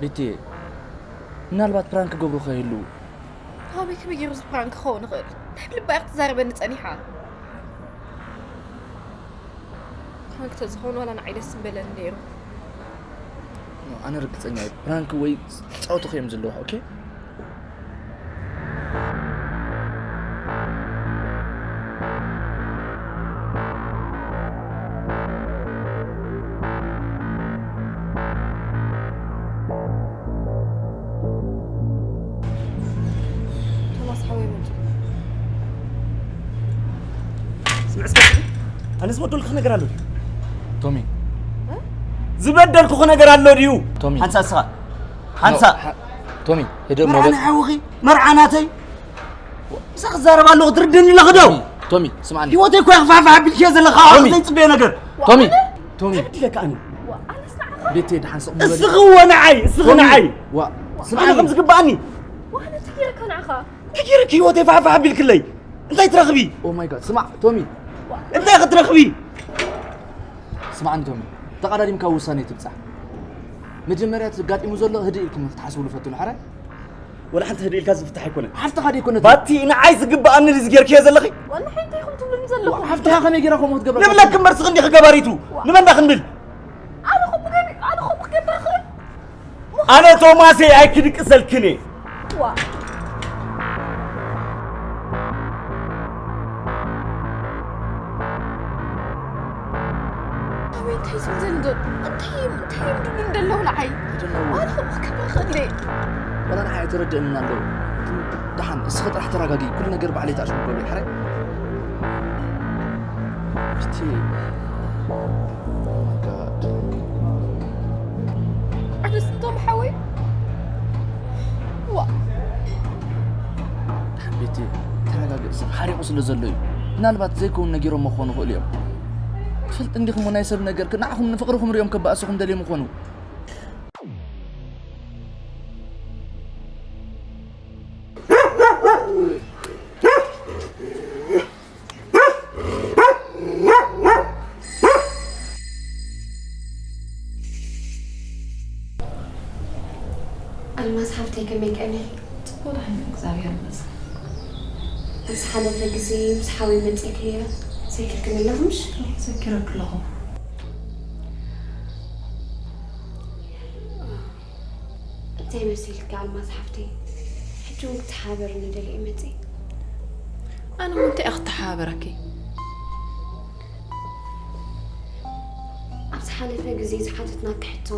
ቤትየ፣ ምናልባት ፕራንክ ክገብሩ ከይህልዉ። ሃሚ ከመይ ገይሩ እዚ ፕራንክ ክኸውን ይኽእል? እንታይ ብልባ እያ ክትዛረበኒ ጸኒሓ? ፕራንክ ተዝኾኑ ዋላ ንዓይ ደስ ምበለኒ ነይሩ። ኖ፣ ኣነ ርግጸኛ እየ። ፕራንክ ወይ ጻውቱ እዮም ዘለዉ፣ ኦኬ? ቶማስ ሓወይ መጡ። ስምዕ እስከ፣ ኣነ ዝበደልኩኺ ነገር ኣሎ ድዩ? ቶሚ። እ? ዝበደልኩኺ ነገር ኣሎ ድዩ? ቶሚ። ሓንሳ እስኻ። ሓንሳ። ኖ፣ ሓ-፣ ቶሚ፣ ህድእ መርዓ እሞ በል። ናይ ሓውኺ፣ መርዓ ናተይ። ምሳኺ ክዛረብ ኣለኹ፣ ትርድእኒ ኣለኺ ዶ? ቶሚ፣ ቶሚ፣ ስምዓኒ። ህይወተይ እኮ ኢኻ ፋሕፋሕ ኣቢልክዮ ዘለኻ፣ ቶሚ። ዘይጽበዮ ነገር። ቶሚ፣ ቶሚ። ከቢድ ኢለካ ኣነ። ቤተይ ደሓን ስቕ በል። እስኺ እወ ንዓይ፣ እስኺ ቶሚ፣ ንዓይ። ዋ፣ ኣነ ስምዓኒ። ከም ዝግባኣኒ። ዋላ እንታይ ገይረካ ንዓኻ? እንታይ ገይረኪ ህይወተይ ፋሕፋሕ ኣቢልክለይ? እንታይ ትረኽቢ? Oh my God፣ ስማዕ፣ ቶሚ። እንታይ ክትረኽቢ? ስምዓኒ ቶሚ፣ ተቐዳዲምካ ውሳኔ ትብጻሕ። መጀመርያ እቲ ኣጋጢሙ ዘሎ ህድእ ኢልኩም ክትሓስብሉ ፈትኑ፣ ሓራይ? ወላ ሓንቲ ህድእ ኢልካ ዝፍታሕ ኣይኮነን። ሓፍትኻ ደይኮነት? ባቲ ንዓይ ዝግብኣኒ ድዩ ዝጌርክዮ ዘለኺ? ዋላ ሓንቲ ኢኹም ትብሉኒ ዘለኹም። ሓፍትኻ ከመይ ጌራ ከምኡ ክትገብራ? ንብለኪ እምበር ስኺ እንዲኺ ገባሪቱ። ዋ። ንመን ዳ ክንብል? ኣነ ከምኡ ገቢ-፣ ኣነ ከምኡ ክገብር እኽእል? ኣነ ቶማሰይ ኣይክድቅሰልክን እየ። ዋ። ወይ እንታይ ዝብል ዘሎ? እንታይ እንታይ ድሉ እንደለዉ ንዓይ? ኣነ ከምኡ ክብል ክእል። ወላ ንዓይ ኣይተረድእንን ኣሎ። ግን ደሓን እስኺ ጥራሕ ተረጋጊ። ኩሉ ነገር ባዕለይ ተኣሽሙ ገብሪ ሓራይ። እቲ Oh my God። ኣነስ እንቶም ሓወይ ዋ ቤቲ ተረጋግእ። ሰብ ሓሪቑ ስለ ዘሎ እዩ። ምናልባት ዘይከውን ነጊሮሞ ክኾኑ ይኽእሉ እዮም። ትፈልጥ እንዲኹም ናይ ሰብ ነገር ንዓኹም ንፍቕርኹም ሪኦም ከባእስኹም ደልዮም ይኾኑ። ኣልማዝ ሓፍተይ ከመይ ቀኒኺ? ጽቡቕ ደሓን እግዚኣብሔር ይመስገን። ኣብ ዝሓለፈ ግዜ ምስ ሓወይ መጺእኪ ነይረ። ዘኪርክኒ ኣለኹ ምሽ? ዘኪረኪ ኣለኹ። እንታይ መሲልኪ ኣልማዝ ሓፍተይ? ሕጂ እውን ክትሓበርኒ ደልየ መጺእ። ኣነ እውን እንታይ እየ ክተሓባበረኪ? ኣብ ዝሓለፈ ግዜ ዝሓተትናኪ ሕቶ፣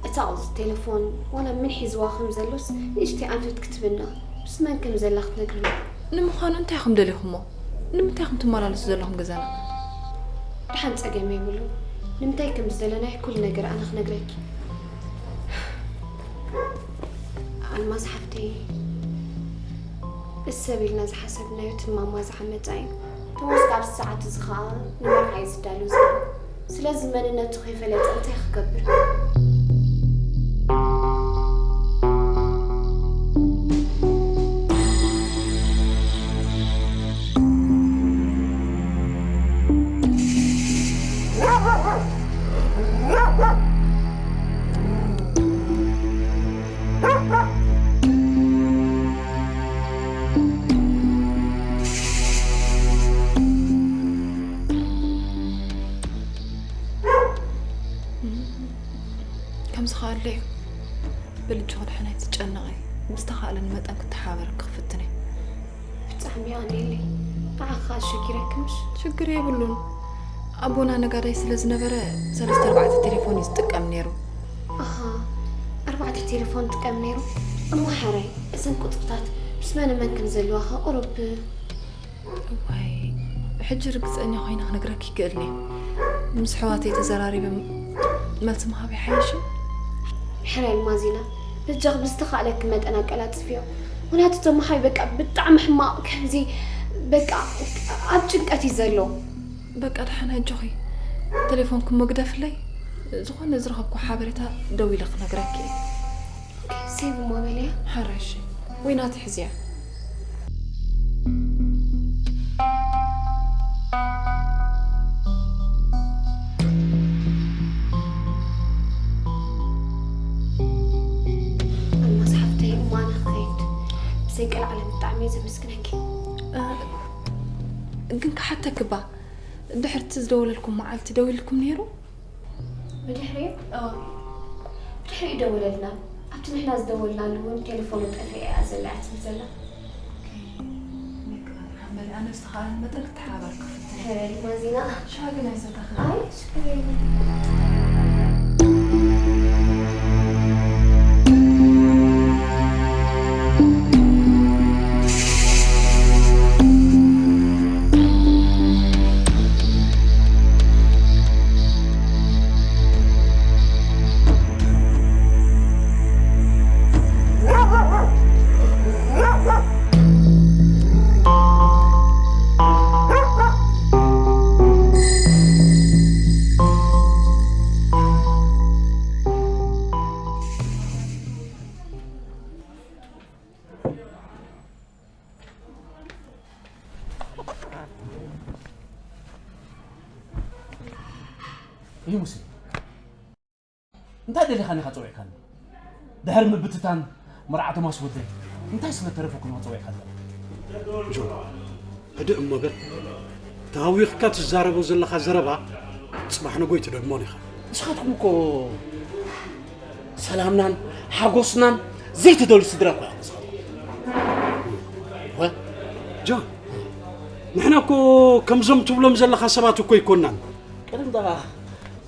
እታ ቁጽሪ ቴሌፎን ዋላ መን ሒዝዋ ከም ዘሎስ ንእሽተይ ኣንፈት ክትብና፣ ምስ መን ከም ዘላ ክትነግርና። ንምዃኑ እንታይ ኢኹም ደሊኹሞ? ንምንታይ ኢኹም ትመላለሱ ዘለኹም ገዛና? ደሓን ጸገም የብሉን። ንምንታይ ከም ዝደለናዮ ኩሉ ነገር ኣነ ክነግረኪ። ኣልማዝ ሓፍተይ፣ እሰብ ኢልና ዝሓሰብናዮ ትማማ ዝዓመጻ እዩ። ተመስገን ኣብዚ ሰዓት እዚ ኸኣ ንመርዓ እዩ ዝዳሎ ዘሎ። ስለዚ መንነቱ ከይፈለጠ እንታይ ክገብር? ከምዚ ከኣለ እዩ። በል ኣጆኺ ደሓን ኣይትጨነቒ። ብዝተኻእለኒ መጠን ክተሓባበረኪ ክፍትን እየ። ብጣዕሚ የቐንየለይ። ንዓኺ ከኣ ኣሸጊረኪ ምሽ? ሽግር የብሉን። ኣቦና ነጋዳይ ስለ ዝነበረ ሰለስተ ኣርባዕተ ቴሌፎን እዩ ዝጥቀም ነይሩ። ኣሃ፣ ኣርባዕተ ቴሌፎን ይጥቀም ነይሩ? እሞ ሕራይ፣ እዘን ቁጽርታት ምስ መን መን ከም ዘለዋ ከኣ ቁሩብ እዋይ፣ ሕጂ ርግጸኛ ኮይነ ክነግረኪ ይክእልኒ። ምስ ኣሕዋተይ ተዘራሪበ መልሲ ምሃብ ይሓይሽ። ሕራይ ማዚና፣ በጃኺ ብዝተኻእለኪ መጠን ኣቀላጥፍዮ። ምኽንያቱ እቶም ኣሓይ በቃ ብጣዕሚ ሕማቕ፣ ከምዚ በቃ ኣብ ጭንቀት እዩ ዘሎ። በቃ ደሓን ኣጆኺ። ቴሌፎንኪ እሞ ግደፍለይ። ዝኾነ ዝረኸብኩ ሓበሬታ ደዊለ ክነግረኪ እየ። ኦኬ፣ ሴቭ እሞ በልያ። ሕራይ እሺ። ወይ ናቲ ሕዝያ። ኣልማዝ ሓፍተይ፣ እሞ ኣነ ክኸይድ። ብዘይ ቀልዓለም ብጣዕሚ እየ ዘመስግነኪ። እ፣ ግን ክሓተኪ እባ፣ ድሕርቲ ዝደወለልኩም መዓልቲ ደዊልኩም ነይሩ? ብድሕሪኡ? እዎ። ብድሕሪኡ ደወለልና። ኣብቲ ንሕና ዝደወልናሉ እውን ቴሌፎኑ ጠፊኣ እያ ዘላ እያ ትብል ዘላ። ኦኬ። መቀረት ሓንበል፣ ኣነ ብዝተኻእለኒ መጠን ክተሓባበረኪ ክፍትን እየ። ሕራይ ማዚና። ሽዓ ግን ኣይዘጋኽን። ኣይ፣ ሽግር የለን። እዩ ሙሴ፣ እንታይ ደሊኻኒ ኢኻ ጸዊዕካኒ? ድሕሪ ምብትታን መርዓ ቶማስ ወደይ እንታይ ስለ ተረፈ ኩን ጸዊዕካ ኣለኻ? ጆን፣ ህድእ እሞ በል። ተሃዊኽካ ትዛረቦ ዘለኻ ዘረባ ጽባሕ ንጎይ ትደግሞን ኢኻ። ንስኻትኩም እኮ ሰላምናን ሓጎስናን ዘይትደልዩ ስድራ እኮ ኢኹም ንስኻትኩም። ወ-፣ ጆን፣ ንሕና እኮ ከምዞም ትብሎም ዘለኻ ሰባት እኮ ኣይኮናን። ቀደም ዳ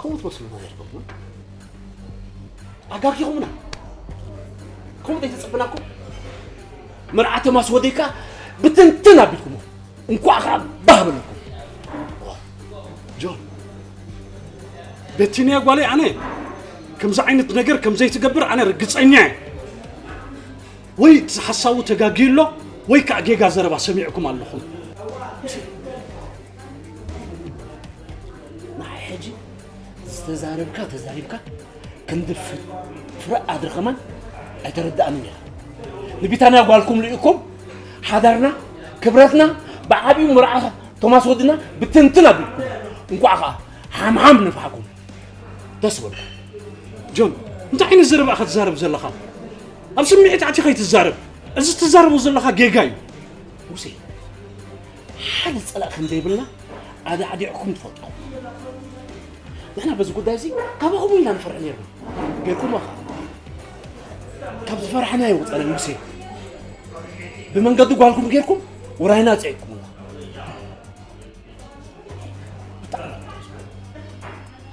ከምኡ ትመስሉና ነርኩም። ኣጋጊኹምና። ከምኡ ዘይተጸበናኩም። መርዓ ተማስ ወደይካ ብትንትን ኣቢልኩሞ። እንኳዕ ኸዓ ባህ በለኩም። ጆን፣ ቤቲንያ ጓለይ ኣነ ከምዚ ዓይነት ነገር ከም ዘይትገብር ኣነ ርግጸኛ እየ። ወይ እቲ ሓሳቡ ተጋግዩ ኣሎ፣ ወይ ከዓ ጌጋ ዘረባ ሰሚዕኩም ኣለኹም። ንዓይ ሕጂ ዝተዛረብካ ተዛሪብካ ክንዲ ፍ-፣ ፍረ ኣድሪ ከማን ኣይተረዳእንን ኢኻ። ንቢታንያ ጓልኩም ልኢኩም ሓዳርና ክብረትና ብዓብዩ መርዓ ቶማስ ወድና ብትንትን ኣቢልኩም። እንኳዕ ኸዓ ሓምሓም ነፋሕኩም። ደስ በልኩም። ጆን፣ እንታይ ዓይነት ዘረባ ኢኻ ትዛረብ ዘለኻ? ኣብ ስምዒት ኣቲኻ ኣይትዛረብ። እዚ ትዛረቦ ዘለኻ ጌጋ እዩ። ሙሴ፣ ሓደ ጸላእ ከም ዘይብልና ኣዳዕዲዕኩም ትፈልጡ። ንሕና በዚ ጉዳይ እዚ ካባኹም ኢና ንፈርሕ ነይርና። ጌርኩሞ ኸዓ። ካብ ዝፈራሕናዮ ወጻና ሙሴ፣ ብመንገዲ ጓልኩም ጌርኩም ውራይና ጽዒቅኩምና። ብጣዕሚ፣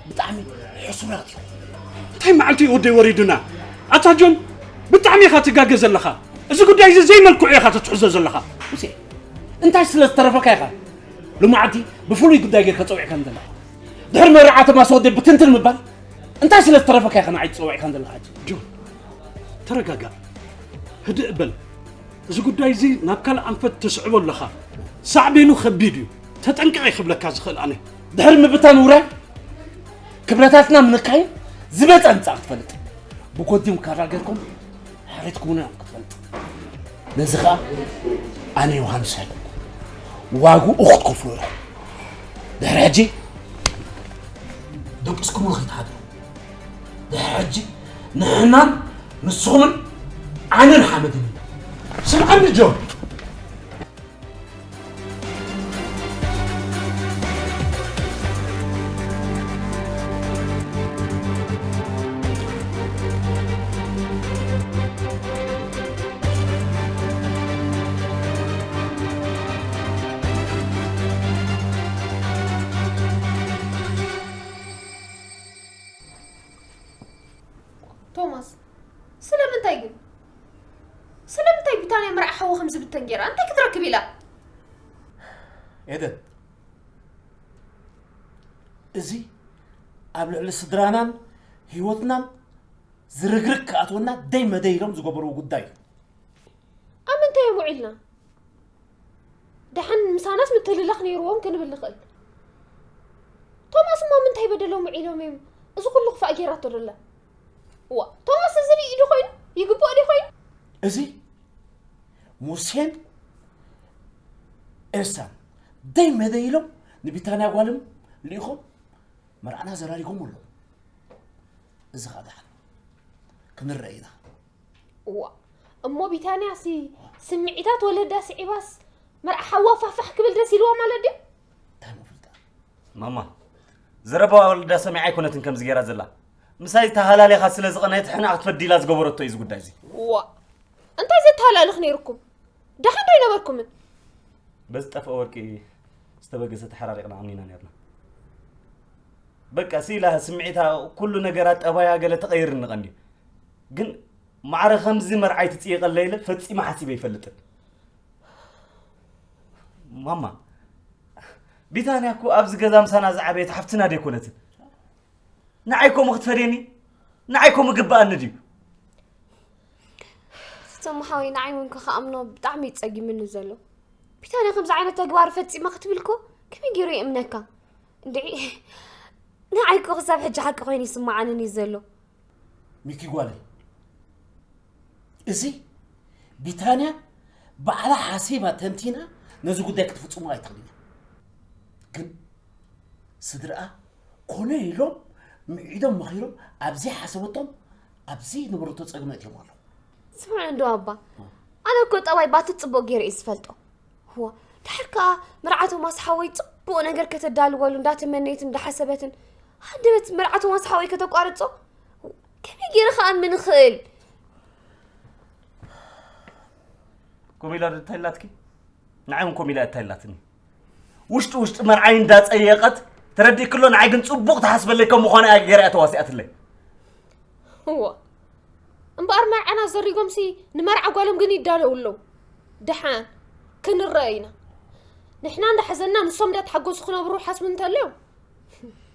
ብጣዕሚ ሕሱራት እዮም። እንታይ መዓልቲ እዩ ወደይ ወሪዱና? ኣታ ጆን፣ ብጣዕሚ ኢኻ ትጋገ ዘለኻ። እዚ ጉዳይ እዚ ዘይመልክዑ ኢኻ ተትሕዞ ዘለኻ። ሙሴ፣ እንታይ ስለ ዝተረፈካ ኢኻ ሎማዓንቲ ብፍሉይ ጉዳይ ጌርካ ጸዊዕካኒ ዘለኻ? ድሕሪ መርዓ ተማስ ወደይ ብትንትን ምባል እንታይ ስለ ዝተረፈካ ኢኻ ንዓይ ትጸውዕካኒ ዘለኻ ሕጂ? ጆን፣ ተረጋጋእ። ህድእ በል። እዚ ጉዳይ እዚ ናብ ካልእ ኣንፈት ተስዕቦ ኣለኻ። ሳዕቤኑ ከቢድ እዩ። ተጠንቀቕ እየ ክብለካ ዝኽእል ኣነ። ድሕሪ ምብታን ውራይ ክብረታትና ምንካይን ዝመጸ ኣንጻር ክትፈልጥ ብጎዲም ካራ ጌርኩም ሓሬትኩምና ክትፈልጥ። ነዚ ኸኣ ኣነ ዮሃንስ ኣይኮንኩ። ዋግኡ ክትከፍሉ ኢኹም። ድሕሪ ሕጂ ደቂስኩምሉ ከይትሓድሩ። ድሕሪ ሕጂ ንሕናን ንስኹምን ዓንን ሓመድን ኢና። ስምዓኒ ጆን። ቶማስ፣ ስለምንታይ ግን? ስለምንታይ ቢታንያ መርዓ ሓዋ ከም ዝብተን ገይራ? እንታይ ክትረክብ ኢላ? ኤደን፣ እዚ ኣብ ልዕሊ ስድራናን ህይወትናን ዝርግርግ ክኣትወና ደይ መደይ ኢሎም ዝገበርዎ ጉዳይ እዩ። ኣብ ምንታይ እዮም ውዒልና? ደሓን ምሳናስ ምትልላኽ ነይርዎም ክንብል ንኽእል። ቶማስ እሞ ምንታይ በደሎም ውዒሎም እዮም እዚ ኩሉ ክፋእ ጌራቶ ዘላ? ዋ፣ ቶማስ እዚ ርኢዩ ዶ ኮይኑ? ይግብኦ ዶ ኮይኑ? እዚ ሙሴን ኤልሳን ደይ መደይ ኢሎም ንቢታንያ ጓሎም ልኢኾም መርዓና ዘራሪጎም ኣለዉ። እዚ ኸኣ ደሓን ክንረአ ኢና። እዋ፣ እሞ ቢታንያሲ ስምዒታት ወለዳ ስዒባስ መርዓ ሓዋ ፋሕፋሕ ክብል ደስ ኢልዋ ማለት ድዩ? እንታይ ምፍልጣ? ማማ፣ ዘረባ ወለዳ ሰሚዓ ኣይኮነትን ከምዚ ገይራ ዘላ። ምሳይ ተሃላሊኻ ስለ ዝቐነየት ሕና ክትፈዲ ኢላ ዝገበረቶ እዩ እዚ ጉዳይ እዚ። እዋ፣ እንታይ ዘተሃላልኽ ነይርኩም? ደሓን ዶ ኣይነበርኩምን? በዝጠፍአ ወርቂ ዝተበገሰ ተሓራሪቕና ኣምኒና ነርና። በቃ ስኢላ ስምዒታ፣ ኩሉ ነገራ፣ ጠባያ ገለ ተቐይርኒ ቀንዩ። ግን ማዕረ ከምዚ መርዓይ ትጽይቐለይ ኢለ ፈጺመ ሓሲበ ኣይፈልጥን። ማማ፣ ቢታንያ እኮ ኣብዚ ገዛ ምሳና ዝዓበየት ሓፍትና ደይኮነትን? ንዓይ ከምኡ ክትፈድየኒ? ንዓይ ከምኡ ግብኣኒ ድዩ? ተሰማ ሓወይ፣ ንዓይ እውን ክኣምኖ ብጣዕሚ እዩ ጸጊምኒ ዘሎ። ቢታንያ ከምዚ ዓይነት ተግባር ፈጺማ ክትብል እኮ ከመይ ገይሩ ይእምነካ? እንድዒ፣ ንዓይ እኮ ክሳብ ሕጂ ሓቂ ኮይኑ ይስምዓንን እዩ ዘሎ። ሚኪ ጓለይ፣ እዚ ቢታንያ ባዕላ ሓሲባ ተንቲና ነዚ ጉዳይ ክትፍጽሞ ኣይትኽእልን እያ። ግን ስድራኣ ኮነ ኢሎም ምዒዶም መኺሮም ኣብ ዘይሓሰበቶም ኣብ ዘይነበረቶ ጸገም ኣእትዮም ኣለዉ። ስምዕ እንዶ ኣባ፣ ኣነ እኮ ጠባይ ባቲ ጽቡቕ ገይረ እየ ዝፈልጦ። እዋ፣ ድሓር ከኣ መርዓ ቶማስ ሓወይ ጽቡቕ ነገር ከተዳልወሉ እንዳተመነየትን እንዳሓሰበትን ሃደበት መርዓ ቶማስ ሓወይ ከተቋርጾ ከመይ ገይረ ክኣምን እኽእል? ኮሚላ እንታይ ኢላትኪ? ንዓይ እውን ኮሚላ እንታይ ኢላትኒ? ውሽጢ ውሽጢ መርዓይ እንዳጸየቐት ተረዲእክሎ፣ ንዓይ ግን ጽቡቕ ትሓስበለይ ከም ምዃኑ እያ ገይራ እያ ተዋሲኣትለይ። እዋ እምበኣር መርዓና ዘሪጎምሲ ንመርዓ ጓሎም ግን ይዳለዉ ኣለዉ። ደሓን ክንረአ ኢና። ንሕና እንዳሓዘንና ንሶም እንዳተሓጎሱ ክነብሩ ሓስቡ እንተልዮም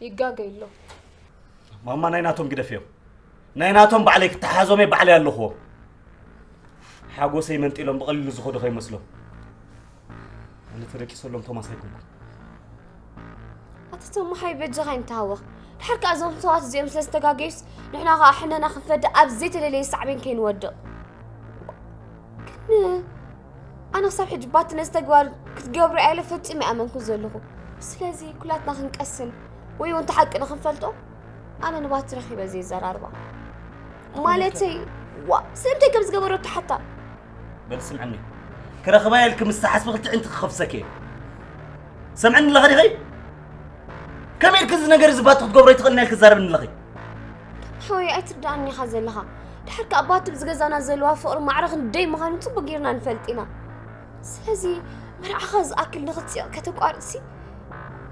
ይጋገዩ ኣለዉ። ማማ ናይ ናቶም ግደፍዮም። ናይ ናቶም ባዕለይ ክተሓዞም እየ ባዕለይ ኣለኹዎም። ሓጎሰይ መንጢሎም ብቐሊሉ ዝኸዱ ከይመስሎም። ኣነ ተደቂሰሎም ቶማስ ኣይኮንኩን። ኣቲ ቶማ ሓይ በጃኻ ኣይንተሃወኽ። ድሓር ከኣ እዞም ሰባት እዚኦም ስለ ዝተጋገዩስ ንሕና ከኣ ሕነና ክንፈዲ ኣብ ዘይተለለየ ሳዕቤን ከይንወድቕ። ግን ኣነ ክሳብ ሕጂ ባቲ ነዚ ተግባር ክትገብሮ እያ ኢለ ፈጺመ ኣይኣመንኩን ዘለኹ። ስለዚ ኩላትና ክንቀስን ወይ እውን እቲ ሓቂ ንኽንፈልጦ ኣነ ንባቲ ረኺበ ዘይዘራርባ ማለተይ ዋ ስለምንታይ ከም ዝገበሮ ተሓታ በል ስምዕኒ፣ ክረኽባ ኢልክ ምስ ተሓስቢ ክልተ ዕንቲ ክኸፍሰክ እየ። ሰምዕኒ ኣለኻ ዲኺ? ከመይ ኢልክ እዚ ነገር እዚ ባቲ ክትገብሮ ኣይትኽእልና ኢልክ ትዛረብኒ ኣለኺ? ሓወይ ኣይትርዳእኒ ኢኻ ዘለኻ። ድሓር ከኣ ባቲ ብዝገዛና ዘለዋ ፍቕሪ ማዕረ ክንደይ ምዃኑ ጽቡቕ ጌርና ንፈልጥ ኢና። ስለዚ መርዓኻ ዝኣክል ንኽጽቕ ከተቋርጽሲ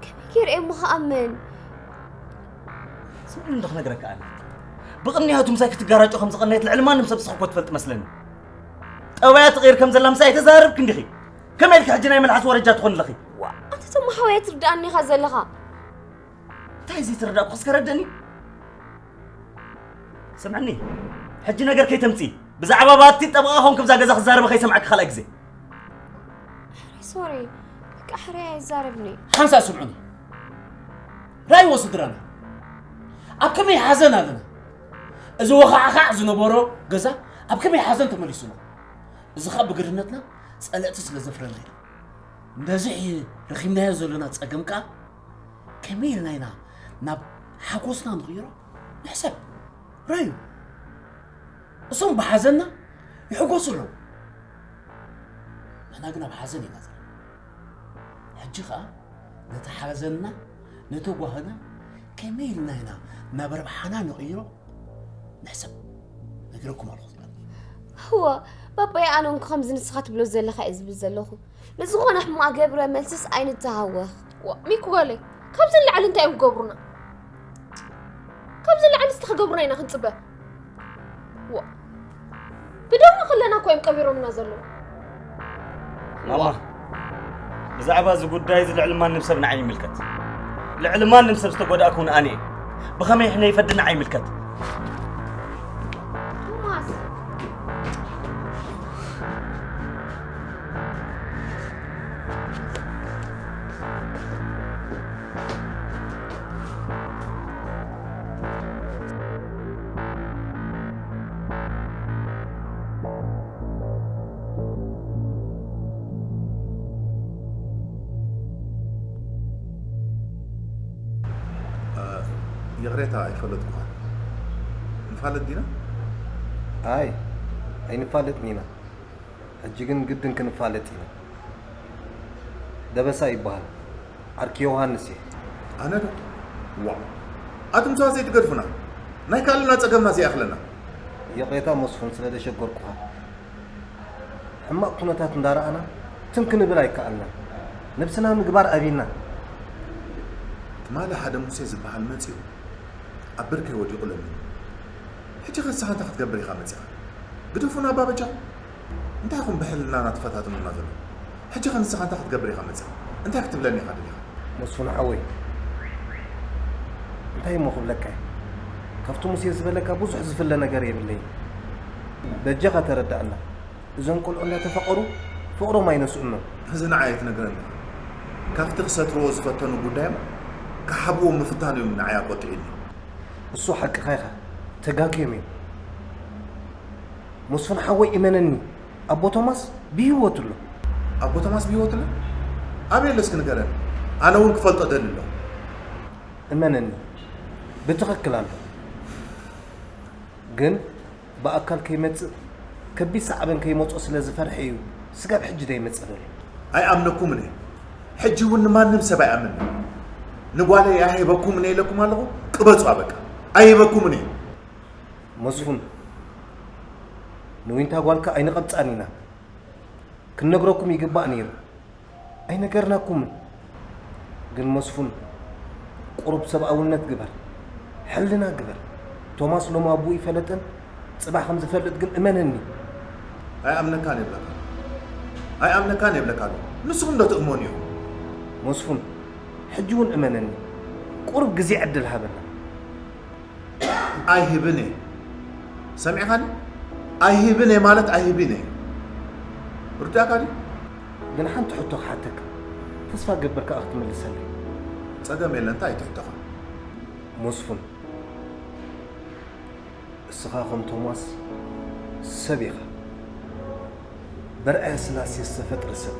ከመይ ገይረ እየ እሞ ክኣምን? ስምዕኒ እንዶ ክነግረካ ኣነ ብቕንያቱ ምሳይ ክትጋራጮ ከም ዝቐነየት ልዕሊ ማንም ሰብ ስኽኮ ትፈልጥ መስለኒ። ጠባያ ትቕይር ከም ዘላ ምሳይ ኣይተዛረብክ እንዲኺ። ከመይ ኢልኪ ሕጂ ናይ መልሓስ ወረጃ ትኾን ኣለኺ? ዋ ኣንተ ተማሓወያ ትርዳኣኒ ኢኻ ዘለኻ። እንታይ እዚ ትርዳእኩ እስከ ረደኒ። ስምዕኒ፣ ሕጂ ነገር ከይተምፂ። ብዛዕባ ባቲ ጠበቓ ኾንክ ብዛ ገዛ ክዛረበ ከይሰምዓክ ካልኣይ ግዜ። ሕራይ ሶሪ በቃ ሕራይ ኣይዛረብኒ። ሓንሳ ስምዑኒ። ራይዎ ስድራና ኣብ ከመይ ሓዘን ኣለና። እዚ ወኻዕኻዕ ዝነበሮ ገዛ ኣብ ከመይ ሓዘን ተመሊሱና። እዚ ኸኣ ብግርህነትና ጸለእቲ ስለ ዘፍረና ኢና። ነዚ ረኺብናዮ ዘለና ጸገም ከኣ ከመይ ኢልና ኢና ናብ ሓጎስና ንቕይሮ ንሕሰብ። ራዩ እሶም ብሓዘንና ይሕጎሱ ኣለዉ። ንሕና ግን ኣብ ሓዘን ኢና ዘለና። ሕጂ ኸኣ ነቲ ሓዘንና ነቲ ጓህና ከመይ ኢልና ኢና ናብ ረብሓና ንቕይሮ ንሕሰብ። ነጊረኩም ኣለኹ እዚኣ። እወ ባባየ ኣነ እውን ከምዚ ንስኻ ትብሎ ዘለኻ እየ ዝብል ዘለኹ። ንዝኾነ ሕማቕ ገብረ መልስስ ኣይንተሃወኽ። ዋ ሚኩ ጓለይ ካብዚ ንላዕሊ እንታይ እዮም ክገብሩና? ካብዚ ንላዕሊ እስቲ ክገብሩና ኢና ክንፅበ። ዋ ብደምና ከለና እኮ እዮም ቀቢሮምና ዘለዉ። ማማ ብዛዕባ እዚ ጉዳይ እዚ ልዕሊ ማንም ሰብ ንዓይ ይምልከት። ልዕሊ ማንም ሰብ ዝተጎዳእኩ እውን ኣነ እየ። ብኸመይ ሕነ ይፈዲ ንዓይ ይምልከት። ቶማስ ይቕሬታ ኣይፈለጥኩኻን። ንፋለጥ ዲና? ኣይ ኣይንፋለጥን ኢና። ሕጂ ግን ግድን ክንፋለጥ ኢና። ደበሳ ይበሃል። ዓርኪ ዮሃንስ እየ። ኣነ ዶ? ዋእ! ኣቱም ሰባት ዘይትገድፉና። ናይ ካልእና ጸገምና ዘይኣኽለና። ይቕሬታ መስፉን ስለ ዘሸገርኩኻ። ሕማቕ ኩነታት እንዳረኣና ትም ክንብል ኣይከኣልናን። ነብስና ምግባር ኣቢና። ትማሊ ሓደ ሙሴ ዝበሃል መጺኡ ኣብ ብርከይ ወዲቑ ለሚኑ። ሕጂ ከ ንስኻ እንታይ ክትገብር ኢኻ መጺኻ? ግደፉና ኣባ በጃኹም። እንታይ ኢኹም ብሕልናና ትፈታትኑና ዘለኹም? ሕጂ ከ ንስኻ እንታይ ክትገብር ኢኻ መጺኻ? እንታይ ክትብለኒ ኢኻ ደሊኻ? መስፍን ሓወይ፣ እንታይ እሞ ክብለካ እየ? ካብቲ ሙሴ ዝበለካ ብዙሕ ዝፍለ ነገር የብለይን። በጃኻ ተረዳኣና። እዞም ቆልዑ እንዳተፋቐሩ ፍቕሮም ኣይነስኡኖም። እዚ ንዓይ ኣይትነግረኒ። ካብቲ ክሰትርዎ ዝፈተኑ ጉዳዮም ክሓብዎ ምፍታኖም ንዓይ ኣቆጢዑኒ። እሱ ሓቅኻ ኢኻ፣ ተጋግዮም እዮም። መስፍን ሓወይ እመነኒ፣ ኣቦ ቶማስ ብህይወት ኣሎ። ኣቦ ቶማስ ብህይወት ኣሎ? ኣበይ ኣሎ እስኪ ንገረኒ፣ ኣነ እውን ክፈልጦ እደሊ ኣለኹ። እመነኒ፣ ብትኽክል ኣሎ። ግን ብኣካል ከይመጽእ ከቢድ ሳዕቤን ከይመጽኦ ስለ ዝፈርሐ እዩ ስጋብ ሕጂ ዘይመጽእ ዘሎ። ኣይኣምነኩምን እየ። ሕጂ እውን ንማንም ሰብ ኣይኣምንን። ንጓለይ ኣይህበኩምን እየ ኢለኩም ኣለኹ። ቅበጹ በቃ። ኣይህበኩምን እየ። መስፉን፣ ንዊንታ ጓልካ ኣይንቐብጻን ኢና። ክንነግረኩም ይግባእ ነይሩ። ኣይነገርናኩምን። ግን መስፉን፣ ቁሩብ ሰብኣውነት ግበር፣ ሕልና ግበር። ቶማስ ሎሚ ኣቦኡ ይፈለጥን ጽባሕ ከም ዝፈልጥ ግን እመነኒ። ኣይኣምነካን የብለካ ኣይኣምነካን የብለካ ኣሎ። ንስኹም ዶ ትእመኑ ኢኹም? መስፉን፣ ሕጂ እውን እመነኒ። ቁሩብ ግዜ ዕድል ሃበና። ኣይህብን እየ። ሰሚዕካኒ? ኣይህብን እየ ማለት ኣይህብን እየ። ርዳእካ ድዩ? ግን ሓንቲ ሕቶ ክሓተካ፣ ተስፋ ገብር ከኣ ክትምልሰለይ። ጸገም የለን፣ እንታይ ትሕቶኻ? መስፉን፣ እስኻ ከም ቶማስ ሰብ ኢኻ። በርኣያ ስላሴ ዝተፈጥረ ሰብ።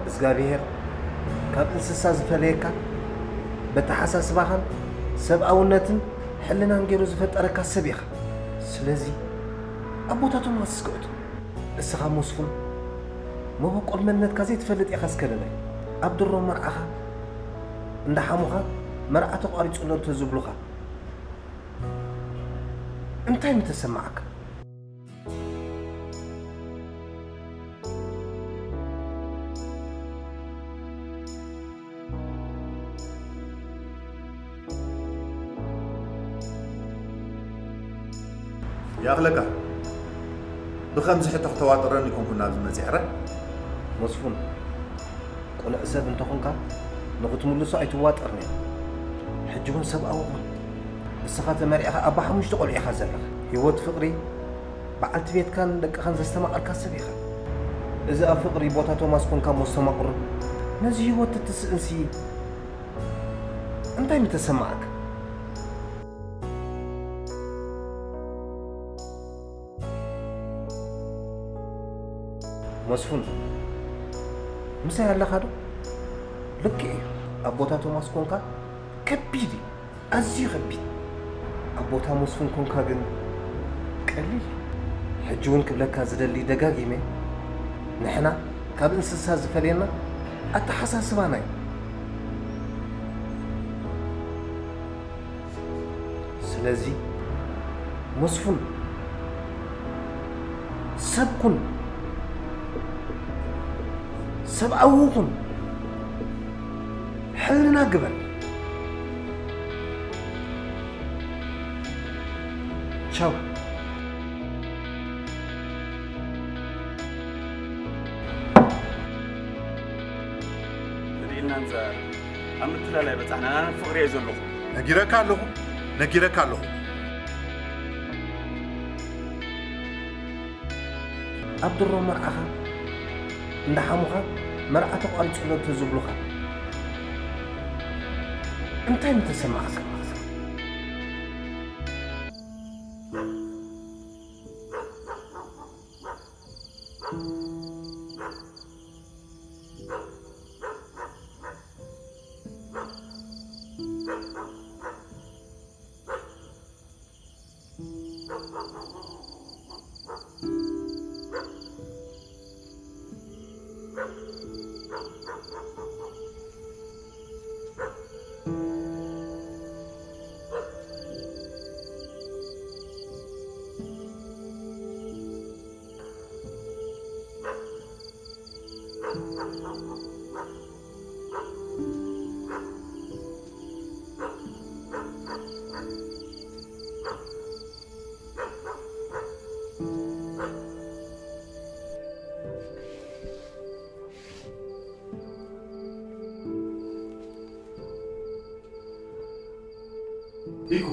እዝጋብሄር ካብ እንስሳ ዝፈለየካ፣ በተሓሳስባኻን ሰብኣውነትን ሕልናን ገይሩ ዝፈጠረካ ሰብ ኢኻ። ስለዚ ኣብ ቦታ ቶማስ እስከ እቶ። እስኻ መስፉን፣ መበቆል መንነትካ ዘይትፈልጥ ኢኻ። እስከ ንበል፣ ኣብ ድሮ መርዓኻ እንዳሓሙኻ መርዓ ተቋሪጹ ኣሎ እንተዝብሉኻ እንታይ ምተሰማዓካ? ይኣኽለካ። ብኸምዚ ሕቶ ክተዋጥረኒ ኮንኩ ናብዚ መጺሐ። መስፉን፣ ቅኑዕ ሰብ እንተኾንካ ንኽትምልሶ ኣይትዋጠርን ኢኻ። ሕጂ እውን ሰብኣዊ ኩን። እስኻ ተመርዒኻ ኣባ ሓሙሽተ ቆልዑ ኢኻ ዘለኻ። ህይወት ፍቕሪ በዓልቲ ቤትካን ደቅኻን ዘስተማቐርካ ሰብ ኢኻ። እዚ ኣብ ፍቕሪ ቦታ ቶማስ ኮንካ እሞ ኣስተማቕሮ። ነዚ ህይወት ትትስእንሲ እንታይ ምተሰማዓካ? መስፉን፣ ምሳይ ኣለኻ ዶ? ልክዕ እዩ። ኣብ ቦታ ቶማስ ኮንካ ከቢድ እዩ። ኣዝዩ ከቢድ። ኣብ ቦታ መስፉን ኮንካ ግን ቀሊል እዩ። ሕጂ እውን ክብለካ ዝደሊ ደጋጊመ፣ ንሕና ካብ እንስሳ ዝፈልየና ኣተሓሳስባና እዩ። ስለዚ መስፉን፣ ሰብ ኩን፣ ሰብኣዊ ኩን፣ ሕልና ግበር። ቻው። ርኢልና እንዛ ኣብ ምትላል ኣይበጻሕናን። ኣነ ፍቕሪ እየ ዘለኹ። ነጊረካ ኣለኹ፣ ነጊረካ ኣለኹ። ኣብ ድሮ መርዓኻ እንዳሓሙኻ መርዓ ተቋሪጹ ኣሎ እንተዝብሉኻ እንታይ ምተሰማዓካ? ኢኩ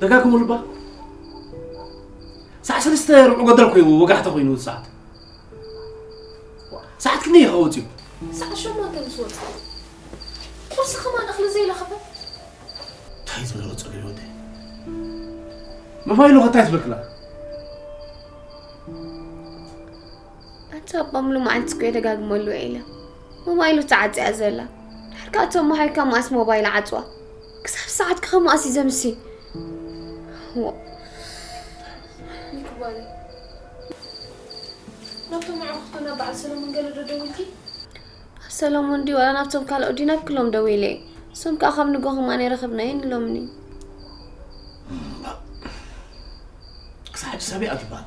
ደጋግሙሉ እባ። ሳዕ ሰለስተ ርብዒ ጎደል ኮይኑ ወጋሕታ ኮይኑ እዚ ሰዓት። ሰዓት ክንደይ ኢኻ ወፂኡ? ሳዕ ሸሞንተ ምስ ወፅእ። ቁርሲ ከማን እኽሊ ዘይለኸፈ። እንታይ ዝበለ ወፀሉ ወደ? መፋይሉ ከ እንታይ ዝበልክላ? ኣንታ ኣባ ሙሉ መዓልቲ እኮ የደጋግመሉ ውዒለ። ሞባይሉ ተዓጽያ ዘላ። ድሕር ከኣ እቶም መሓይካ መኣስ ሞባይል ዓጽዋ። ክሳብ ሰዓት ከ መኣስ እዩ ዘምሲ? ዎ። ይክባለ። ናብቶም ኣዕሩኽቱ ናብ በዓል ሰለሙን ገለ ዶ ደዊልኪ? ኣብ ሰለሙን ድዩ ዋላ ናብቶም ካልኦት ድዩ ናብ ክሎም ደዊለ እየ። እሶም ከኣ ካብ ንግሆ ከማን ኣይረኸብናዮን ኢሎምኒ። ክሳብ ሕጂ ሰበይ እያ ትበሃል።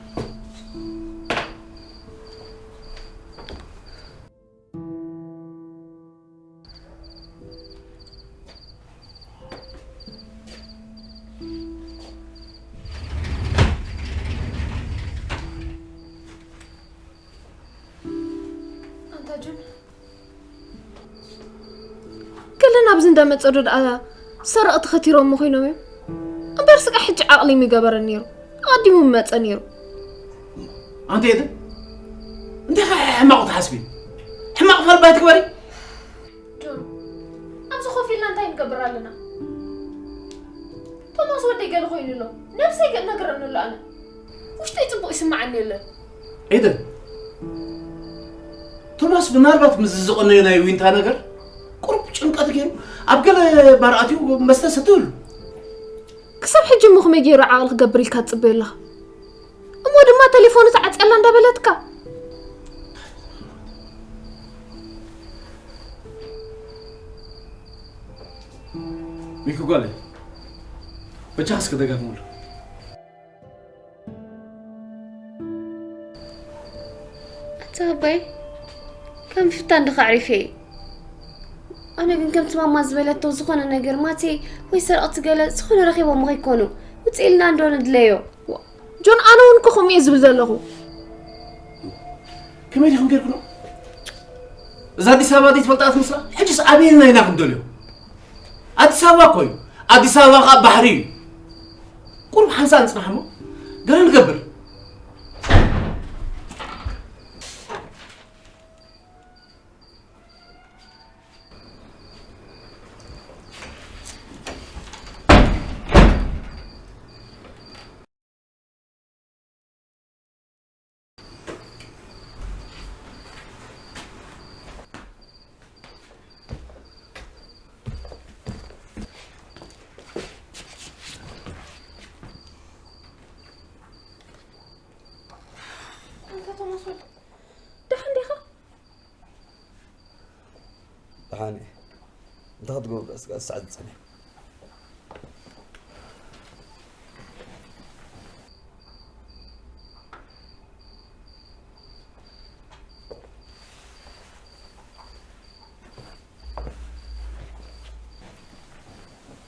ታጁን፣ ገለን ኣብዚ እንዳመጸ ዶ ደኣ ሰረቕቲ ከቲሮሞ ኮይኖም እዮም? እምበር ስቃ ሕጂ ዓቕሊ ምገበረ ነይሩ። ኣቐዲሙ መጸ ነይሩ። ኣንቲ ኤደን፣ እንታይ ኸ ሕማቕ ትሓስቢ? ሕማቕ ፈልባ ትግበሪ? ጆን፣ ኣብዚ ኮፍ ኢልና እንታይ ንገብር ኣለና? ቶማስ ወደይ ገለ ኮይኑ ኣሎ። ነብሰይ ገለ ነግረኒ ኣሎ ኣነ። ውሽጠይ ጽቡቕ ይስምዓኒ የለን። ኤደን፣ ቶማስ ምናልባት ምስ ዝቐነዮ ናይ ዊንታ ነገር ቁሩብ ጭንቀት ገይሩ ኣብ ገለ ባር ኣትዩ መስተ ሰትዩሉ። ክሳብ ሕጂ እሞ ከመይ ገይሩ ዓቕሊ ክገብር ኢልካ ትጽበዮ ኣለኻ? እሞ ድማ ተሌፎኑ ተዓጽያላ እንዳበለትካ። ሚኪ ጓለይ፣ በጃኻ እስከ ደጋግሙሉ። ኣታ ኣባይ፣ ከም ፍታን ድኻ ኣዕሪፈ እየ። ኣነ ግን ከምቲ ማማ ዝበለቶ ዝኾነ ነገር ማቴ ወይ ሰረቕቲ ገለ ዝኾነ ረኺቦም ከይኮኑ ውፅእ ኢልና እንዶ ንድለዮ። ዋ፣ ጆን፣ ኣነ እውን እኮ ከምኡ እየ ዝብል ዘለኹ። ከመይ ዲኹም ጌርኩኖ? እዛ ኣዲስ ኣበባ ዘይትፈልጣ ትመስላ? ሕጅስ ኣበየና ኢና ክንደልዮ? ኣዲስ ኣበባ እኮ እዩ። ኣዲስ ኣበባ ኸዓ ባሕሪ እዩ። ቁሩብ ሓንሳእ ንጽናሕ እሞ ገለ ንገብር። ኣንታ ቶማስ ወልደ፣ ደሓን ዲኻ? ደሓን እየ። እንታይ ክትገብር ደኣ ስጋዕ ሰዓት ዝጸንሕ?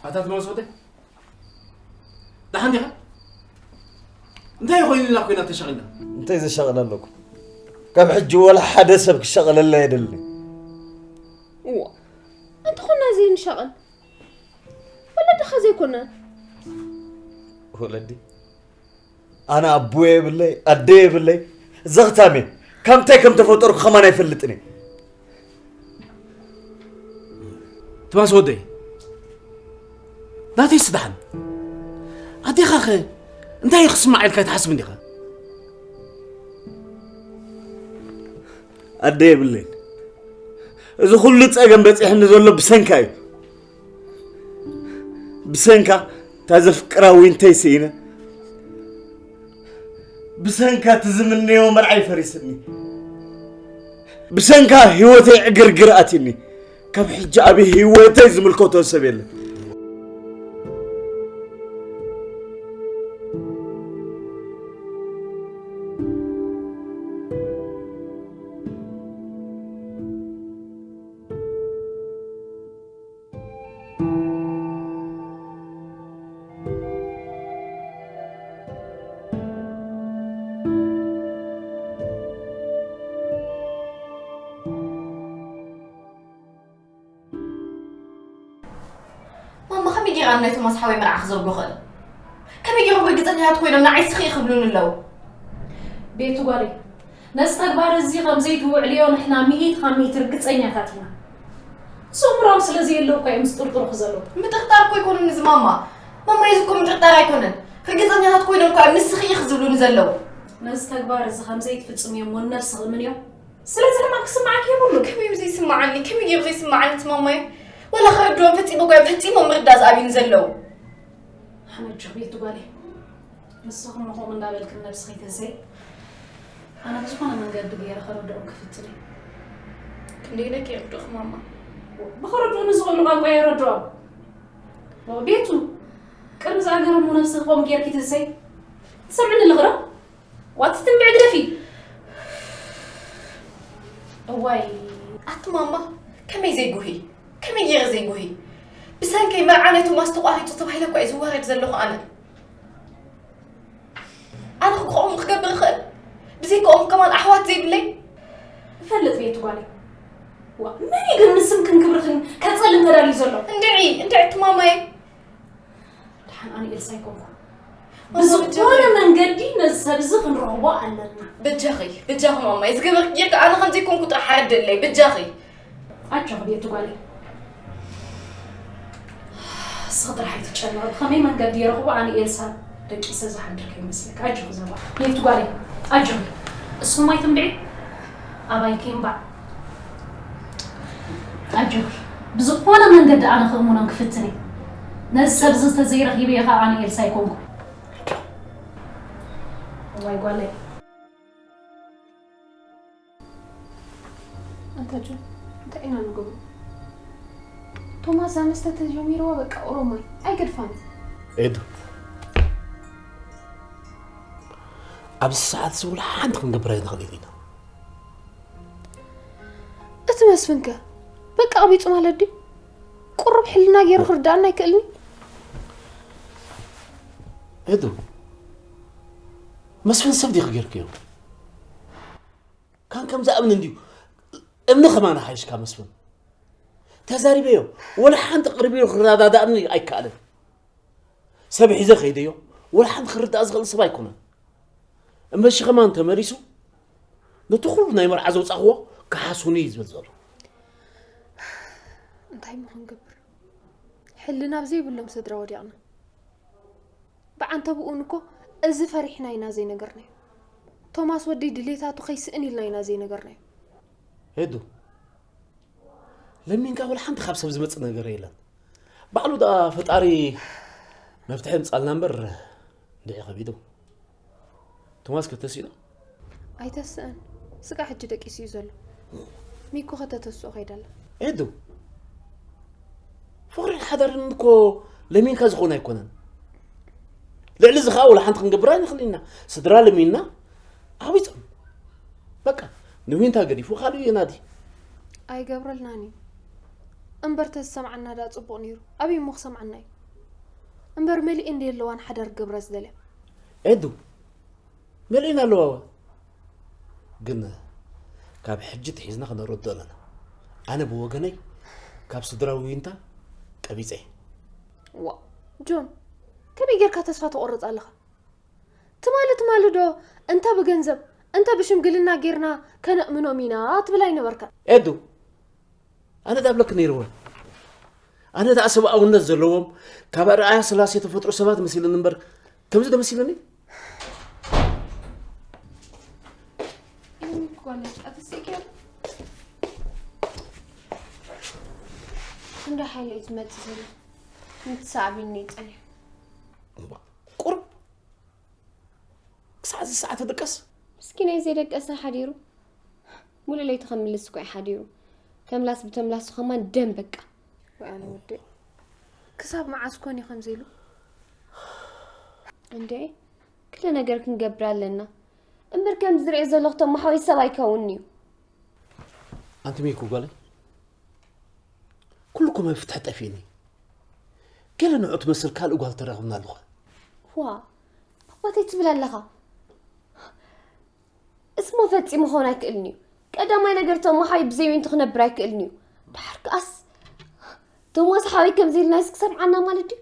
ኣታ ቶማስ ወልደ፣ ደሓን ዲኻ? እንታይ ኮይኑና ኮይና ተሸቒልና? እንታይ ዘሻቕል ኣለኩም? ካብ ሕጂ ወላ ሓደ ሰብ ክሻቐለላ የደልን። እዋ፣ እንተኾና ዘይንሻቐል። ወለድኻ ዘይኮና። ወለዲ? ኣነ ኣቦ የብለይ፣ ኣደ የብለይ። ዘኽታም እየ። ካብ እንታይ ከም ተፈጠርኩ ከማን ኣይፈልጥን እየ። ቶማስ ወደይ፣ ናተይ ስድሓን። ኣዴኻኸ እንታይ እዩ ክስማዕ ኢልካ ትሓስብ እንዲኻ? ኣደ የብለይን። እዚ ኩሉ ጸገም በጺሕኒ ዘሎ ብሰንካ እዩ። ብሰንካ እታ ዘፍቅራ ዊንተይ ስኢነ። ብሰንካ እቲ ዝምነዮ መርዓይ ፈሪስኒ። ብሰንካ ህይወተይ ዕግርግር ኣትኒ። ካብ ሕጂ ኣብ ህይወተይ ዝምልከቶ ሰብ የለን። ማማ፣ ከመይ ገይረ ኣነ ናይ ቶማስ ሓወይ መርዓ ክዘርጎ ክእል? ከመይ ገይሮም ርግጸኛታት ኮይኖም ንዓይ ስኺ ክብሉኒ ኣለዉ? ቤቱ ጓለይ፣ ነዚ ተግባር እዚ ከም ዘይትውዕልዮ ንሕና ሚእቲ ካብ ሚእቲ ርግጸኛታት ኢና። ስእምሮም ስለ ዘየለዉ እኳ እዮም ዝጥርጥሩኺ ዘለዉ። ምጥርጣር እኮ ኣይኮነን እዚ ማማ። ማማ፣ እዚ እኮ ምጥርጣር ኣይኮነን። ርግጸኛታት ኮይኖም እኳ እዮም ንስኺ ኢኺ ዝብሉኒ ዘለዉ። ነዚ ተግባር እዚ ከም ዘይትፍጽምዮ እሞ ንነብስኺ እምንዮ። ስለዚ ሕማቕ ክስምዓኪ የብሉን። ከመይ እዩ ዘይስምዓኒ? ከመይ ገይሩ ዘይስምዓኒ እቲ ማማይ? ዋላ ከረድኦም ፈጺመ እኳ እዮም ፈጺሞም ምርዳእ ዝኣብዩኒ ዘለዉ። ሓመድ ጆ ቤቱ ጓለይ። ንስኹም እሞ ከምኡ እንዳበልክን ነብስኺ ተዘይ፣ ኣነ ብዝኾነ መንገዲ ገይረ ከረድኦም ክፍትን እየ። ክንደይ ኢለ ከየርድኦኹ ማማ? ብኸረድኡኒ ዝኽእሉ ቋንቋ የረድኦም። ቤቱ፣ ቅድሚ ዝኣገረ እሞ ነብስኺ ከምኡ ጌርኪ ተዘይ፣ ትሰምዕኒ ኣለኺ ዶ? ዋቲ ትንብዒ ግደፊ። እዋይ። ኣቲ ማማ፣ ከመይ ዘይጉሂ? ከመይ ገይረ ዘይጉሂ? ብሰንከይ መርዓ ናይ ቶማስ ተቋሪጹ ተባሂለ እኳ እየ ዝዋረድ ዘለኹ ኣነ። ኣነ ከምኡ ክገብር እኽእል? ብዘይካኦም ከማን ኣሕዋት ዘይብለይ? እፍ፣ ፈልጥ ቤት ጓለይ። ዋ፣ መን እዩ ግን ንስምክን ክብርኽን ከጸልም ተዳልዩ ዘሎ? እንድዒ፣ እንድዒ እቲ ማማየ። ደሓን ኣነ ኤልሳ ኣይኮንኩ። ማማ፣ ብዝኾነ መንገዲ ነዚ ሰብ እዚ ክንረኽቦ ኣለና። በጃኺ፣ በጃኺ ማማየ፣ ዝገበርክ ጌርካ ኣነ ከምዚ ኮንኩ ጥራሕ ሓደለይ፣ በጃኺ። ኣጆኺ ቤት ጓለይ። እስኺ ጥራሕ ኣይትጨነቒ። ብኸመይ መንገዲ ይረኽቦ? ኣነ ኤልሳ ደቂሰ ዝሓድር ከይመስለካ። ኣጆኺ ዘባ። ቤት ጓለይ፣ ኣጆኺ። እሱ ማይ ትምድዒ? ኣባይ ከይምባዕ። ኣጆኺ። ብዝኾነ መንገዲ ኣነ ክእምኖም ክፍትን እየ። ነዚ ሰብ እዚ እንተዘይረኺበዮ ኸዓ ኣነ ኤልሳ ኣይኮንኩ። እዋይ ጓለይ። ኣንታ ጆን፣ እንታይ ኢና ንገብሮ? ቶማስ እዛ መስተ ተጀሚርዋ በቃ ኦሮማይ ኣይገድፋን። ኤዱ፣ ኣብዚ ሰዓት እዚ ወላ ሓንቲ ክንገብር ኣይንኽእልን ኢና። እቲ መስፍን ከ በቃ ኣቕቢጹ ማለት ድዩ? ቁሩብ ሕልና ገይሩ ክርድኣና ኣይክእልን? ኤዱ፣ መስፍን ሰብ ዲኺ ገይርክዮ? ካን ከም ዝኣምን እንድዩ። እምኒ ከማን ሓይሽካ መስፍን። ተዛሪበዮ። ወላ ሓንቲ ቅርብ ኢሉ ክረዳዳእኒ ኣይከኣለን። ሰብ ሒዘ ከይደዮ። ወላ ሓንቲ ክርዳእ ዝኽእል ሰብ ኣይኮነን። እምበሺ ከማን ተመሊሱ ነቲ ኩሉ ናይ መርዓ ዘውጻእኽዎ ክሓሱኒ እዩ ዝብል ዘሎ። እንታይ እሞ ክንገብር? ሕልና ኣብ ዘይብሎም ስድራ ወዲቕና። ብዓንተብኡን እኮ እዚ ፈሪሕና ኢና ዘይነገርናዮ። ቶማስ ወደይ ድሌታቱ ከይስእን ኢልና ኢና ዘይነገርናዮ። ሄዱ፣ ለሚንካ ወላ ሓንቲ ካብ ሰብ ዝመጽእ ነገር የለን። ባዕሉ ደኣ ፈጣሪ መፍትሒ የምጻልና እምበር እንድዒ ከቢዱ። ቶማስ ከተሲኡ ዶ? ኣይተስእን። ስጋዕ ሕጂ ደቂሱ እዩ ዘሎ። ሚኩ ከተተስኦ ከይዳ ኣላ። ኤዱ፣ ፍቕርን ሓዳርን እኮ ለሚንካ ዝኾነ ኣይኮነን። ልዕሊ እዚ ኸኣ ወላ ሓንቲ ክንገብር ኣይንኽእል ኢና። ስድራ ለሚንና ዓቢጾም። በቃ፣ ንዊንታ ገዲፉ ካልእ የናዲ። ኣይገብረልናን እዩ። እምበር ተዝሰምዓና ደኣ ጽቡቕ ነይሩ። ኣበይ እሞ ክሰምዓና እዩ? እምበር መሊኤን ድየ ኣለዋን ሓዳር ክገብራ ዝደልያ? ኤዱ፣ መሊኤን ኣለዋ እወ። ግን ካብ ሕጂ ትሒዝና ክነረድኦ ኣለና። ኣነ ብወገነይ ካብ ስድራ ዊንታ ቀቢጸ እየ። ዋእ፣ ጆን፣ ከመይ ጌርካ ተስፋ ትቖርጽ ኣለኻ? ትማሊ ትማሊ ዶ እንተ ብገንዘብ እንተ ብሽምግልና ጌርና ከነእምኖም ኢና ትብል ኣይነበርካን? ኤዱ፣ ኣነ ደኣ እብለኪ ነይረ እወ። ኣነ ደኣ ሰብኣውነት ዘለዎም ካብ ኣርኣያ ስላሴ ተፈጥሮ ሰባት መሲሉኒ እምበር ከምዚ ዶ መሲሉኒ? እንዳ ሓይለ እዩ ዝመጽእ ዘሎ። ምትሳዕቢኒ ይጸንሕ። እምባ፣ ቁሩብ ክሳዕ እዚ ሰዓት ትድቀስ? ምስኪናይ ዘይደቀሰ ሓዲሩ። ሙሉእ ለይቲ ከምልስ እኮ እዩ ሓዲሩ። ተምላስ ብተምላሱ ከማን ደም በቃ። ወይ ኣነ ወደይ። ክሳብ መዓስ ኮን እዩ ከምዚ ኢሉ? እንዴ፣ ክልተ ነገር ክንገብር ኣለና። እምበር ከም ዝሪኦ ዘለኹ ተማሓዊ ሰብ ኣይከውን'ዩ። ኣንቲ ሚኩ ጓለይ፣ ኩሉ እኮ መፍትሒ ጠፊእኒ። ገለ ንዑ ትመስል ካልእ ጓል ተረኽብና ኣለኹ። ዋ፣ ኣባተይ ትብል ኣለኻ? እስሞ ፈጺሙ ክኸውን ኣይክእልን እዩ። ቀዳማይ ነገር ተማሓዊ ብዘይ ዊንቲ ክነብር ኣይክእልን እዩ። ድሓር ከኣስ ቶማስ ሓወይ ከምዚ ኢልናስ ክሰምዓና ማለት ድዩ?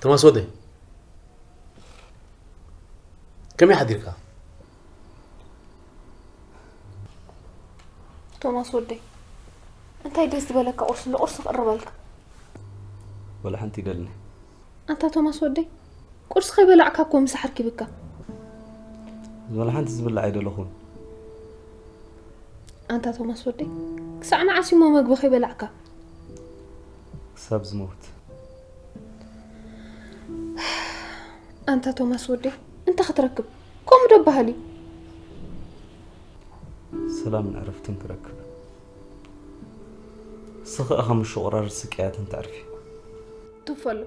ቶማስ ወደይ፣ ከመይ ሓዲርካ? ቶማስ ወደይ፣ እንታይ ደስ ዝበለካ ቁርሲ ኣሎ? ቁርሲ ክቕርበልካ። ወላ ሓንቲ ይደልኒ። ኣንታ ቶማስ ወደይ፣ ቁርሲ ከይበላዕካ እኮ ምሳሕ ኣርኪብካ። ወላ ሓንቲ ዝብላዕ ኣይደለኹን። ኣንታ ቶማስ ወደይ፣ ክሳዕ መዓስ እሞ መግቢ ከይበላዕካ? ክሳብ ዝመውት። ኣንታ ቶማስ ወደይ፣ እንታይ ክትረክብ? ከምኡ ዶ በሃል እዩ? ሰላምን ዕረፍትን ክረክብ። ንስኺ ኢኺ ምሽቑራር ስቅያትን ተዕርፊ። ጡፍ ኣሎ።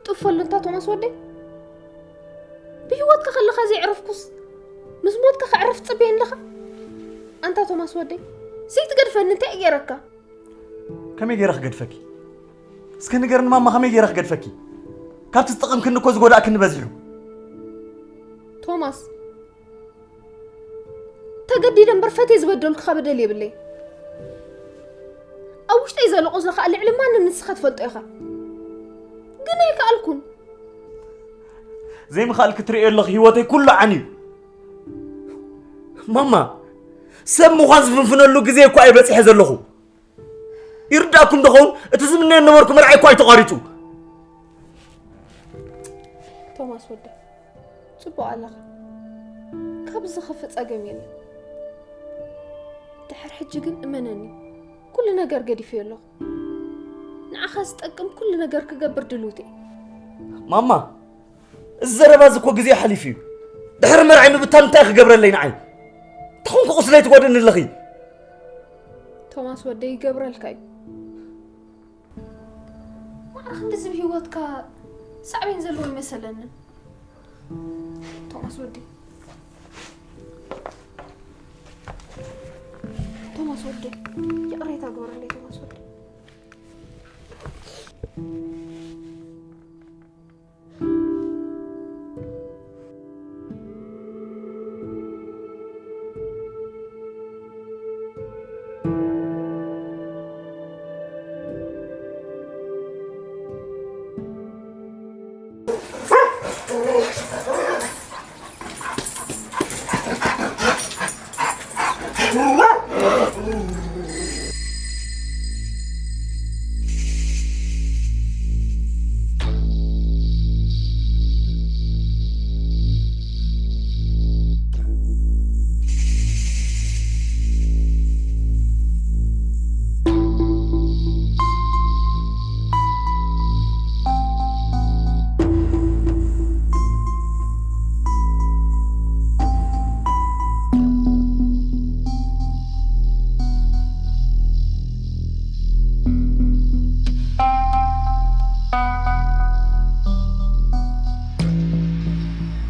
ጡፍ ኣሎ እንታ ቶማስ ወደይ። ብህይወትካ ከለኻ ዘይዕረፍኩስ፣ ምስ ሞትካ ከዕረፍ ትጽበየኒ ኣለኻ? ኣንታ ቶማስ ወደይ፣ ዘይትገድፈኒ እንታይ እየ ገይረካ? ከመይ ገይረ ክገድፈኪ? እስከ ንገርኒ ማማ፣ ከመይ ገይረ ክገድፈኪ? ካብቲ ዝጠቐምክኒ እኮ ዝጎዳእክኒ በዚሑ። ቶማስ፣ ተገዲደ እምበር ፈትየ ዝበደልኩኻ በደል የብለይ። ኣብ ውሽጠይ ዘሎ ቁስሊ ኸኣ ልዕሊ ማንም ንስኻ ትፈልጦ ኢኻ። ግን ኣይከኣልኩን። ዘይምኽኣል ክትርእዮ ኣለኺ፣ ህይወተይ ኩሉ ዓንዩ። ማማ፣ ሰብ ምዃን ዝፍንፍነሉ ግዜ እኳ እየ በጺሐ ዘለኹ። ይርዳእኩም ዶ ኸውን? እቲ ዝምነዮ ነበርኩ መርዓይ እኳ እዩ ተቋሪጹ። ቶማስ ወደይ፣ ጽቡቕ ኣለኻ። ካብ ዝኸፍእ ጸገም የለን። ድሕር ሕጂ ግን እመነኒ፣ ኩሉ ነገር ገዲፈዮ ኣለኹ። ንዓኻ ዝጠቅም ኩሉ ነገር ክገብር ድልውቲ እየ። ማማ፣ እዚ ዘረባ እዚ እኮ ግዜ ሓሊፉ እዩ። ድሕሪ መርዓይ ምብታን እንታይ ክገብረለይ ንዓይ? እንታይ ኮንኩ ቁስለይ ትጎድእኒ ኣለኺ? ቶማስ ወደይ፣ ይገብረልካ እዩ። ማዕረ ክንድዚ ብህይወትካ ሳዕቤን ዘለዎ ይመሰለኒ። ቶማስ ወደይ። ቶማስ ወደይ፣ ይቕሬታ ግበረለይ ቶማስ ወደይ።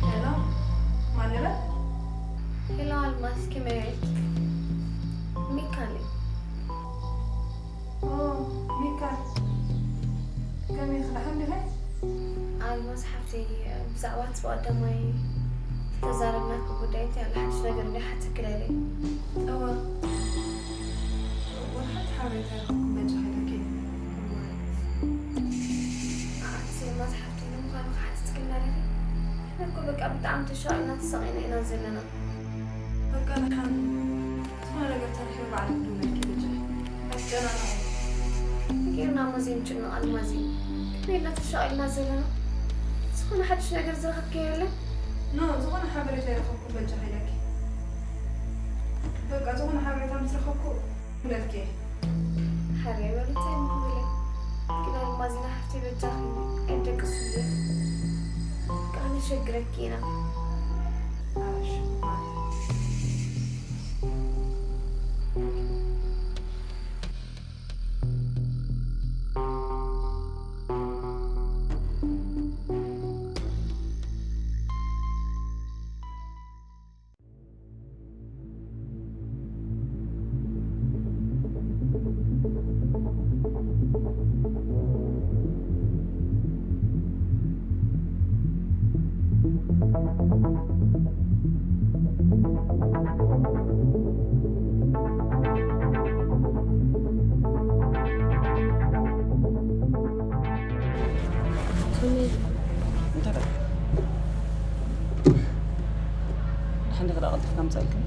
ሄሎ፣ ማን ልበል? ሄሎ ኣልማዝ፣ ከመይ ውዒልኪ? ሚካል እየ። ኦ፣ ሚካል፣ ከመይ ኢኺ? ደሓን ዲኺ? ኣልማዝ ሓፍተይ፣ ብዛዕባ እቲ ብቐዳማይ ዝተዛረብናኪ ጉዳይ እንታይ ኣሎ ሓድሽ ነገር እንድዩ ሓተኪ ደልየ። እወ። ወላ ሓንቲ ሓበሬታ ኣይረኸብኩን በጃኺ ኢለኪ። ኣንቲ ኣልማዝ ሓፍተይ ንምዃኑ ክሓትትኪ እና ዲኺ? ንሕና እኮ በቃ ብጣዕሚ ተሻቒልና ተሳቒና ኢና ዘለና። በቃ ደሓን፣ ዝኾነ ነገር ተረኺበ ባዕለይ ክድውለልኪ በጃኺ። ኣጨናንቕኒ። ጌርና እሞ ዘይንጭነቕ ኣልማዝ እዩ። ከመይ ኢልና ተሻቒልና ዘለና? ዝኾነ ሓድሽ ነገር ዝረኸብክዮ የለን? ኖ፣ ዝኾነ ሓበሬታ ኣይረኸብኩን በጃኺ ኢለኪ። በቃ ዝኾነ ሓበሬታ ምስ ረኸብኩ ክደውለልኪ እየ። ሓረይ በሊ፣ እንታይ እሞ ክብል እየ? ግን ኣልማዚና ሓፍተይ በጃኺ ኣይደቅስሉ። ከነሸግረኪ ኢና። ኣሽ፣ ማይ። ቶሚ። እንታይ ደኣ? ደሓን ዲኺ ደኣ ቀልጢፍካ ምጻእልክን?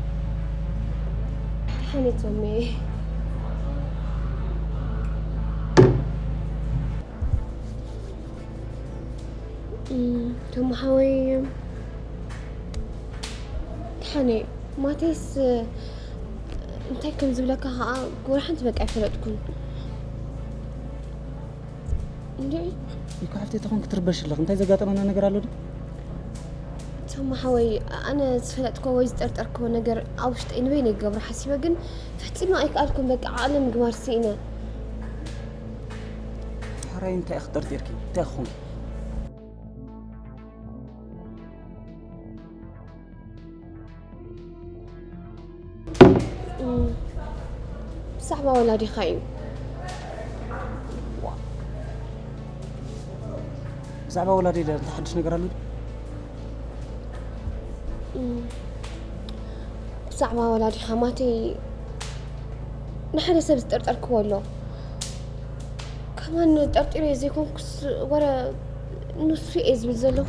ደሓን እየ ቶሚ። እም፣ ቶም ሓወይ፣ ደሓን እየ። ማቴስ እንታይ ከም ዝብለካ ኸዓ ወላ ሓንቲ በቃ ኣይፈለጥኩን። እንድዒ። ኢኮ ሓፍተይ፣ ተኾንኪ ትርበሽ ኣለኺ። እንታይ ዘጋጠመና ነገር ኣሎ ዶ? ቶም ሓወይ፣ ኣነ ዝፈለጥክዎ ወይ ዝጠርጠርክዎ ነገር ኣብ ውሽጠይ ንበይነይ ክገብሮ ሓሲበ፣ ግን ፈጺመ ኣይከኣልኩን። በቃ ዓቕለይ ምግባር ስኢነ። ሕራይ እንታይ ኢኺ ጠርጢርኪ? እንታይ ኢኺ ኾንኪ? ብዛዕባ ወላዲኻ እዩ። ብዛዕባ ወላዲ እንታይ ሓድሽ ነገር ኣሎ? ብዛዕባ ወላዲኻ ማተይ ንሓደ ሰብ ዝጠርጠርክዎ ኣሎ። ከማን ጠርጢረ ዘይኮንኩስ ወረ ንሱ እየ ዝብል ዘለኹ።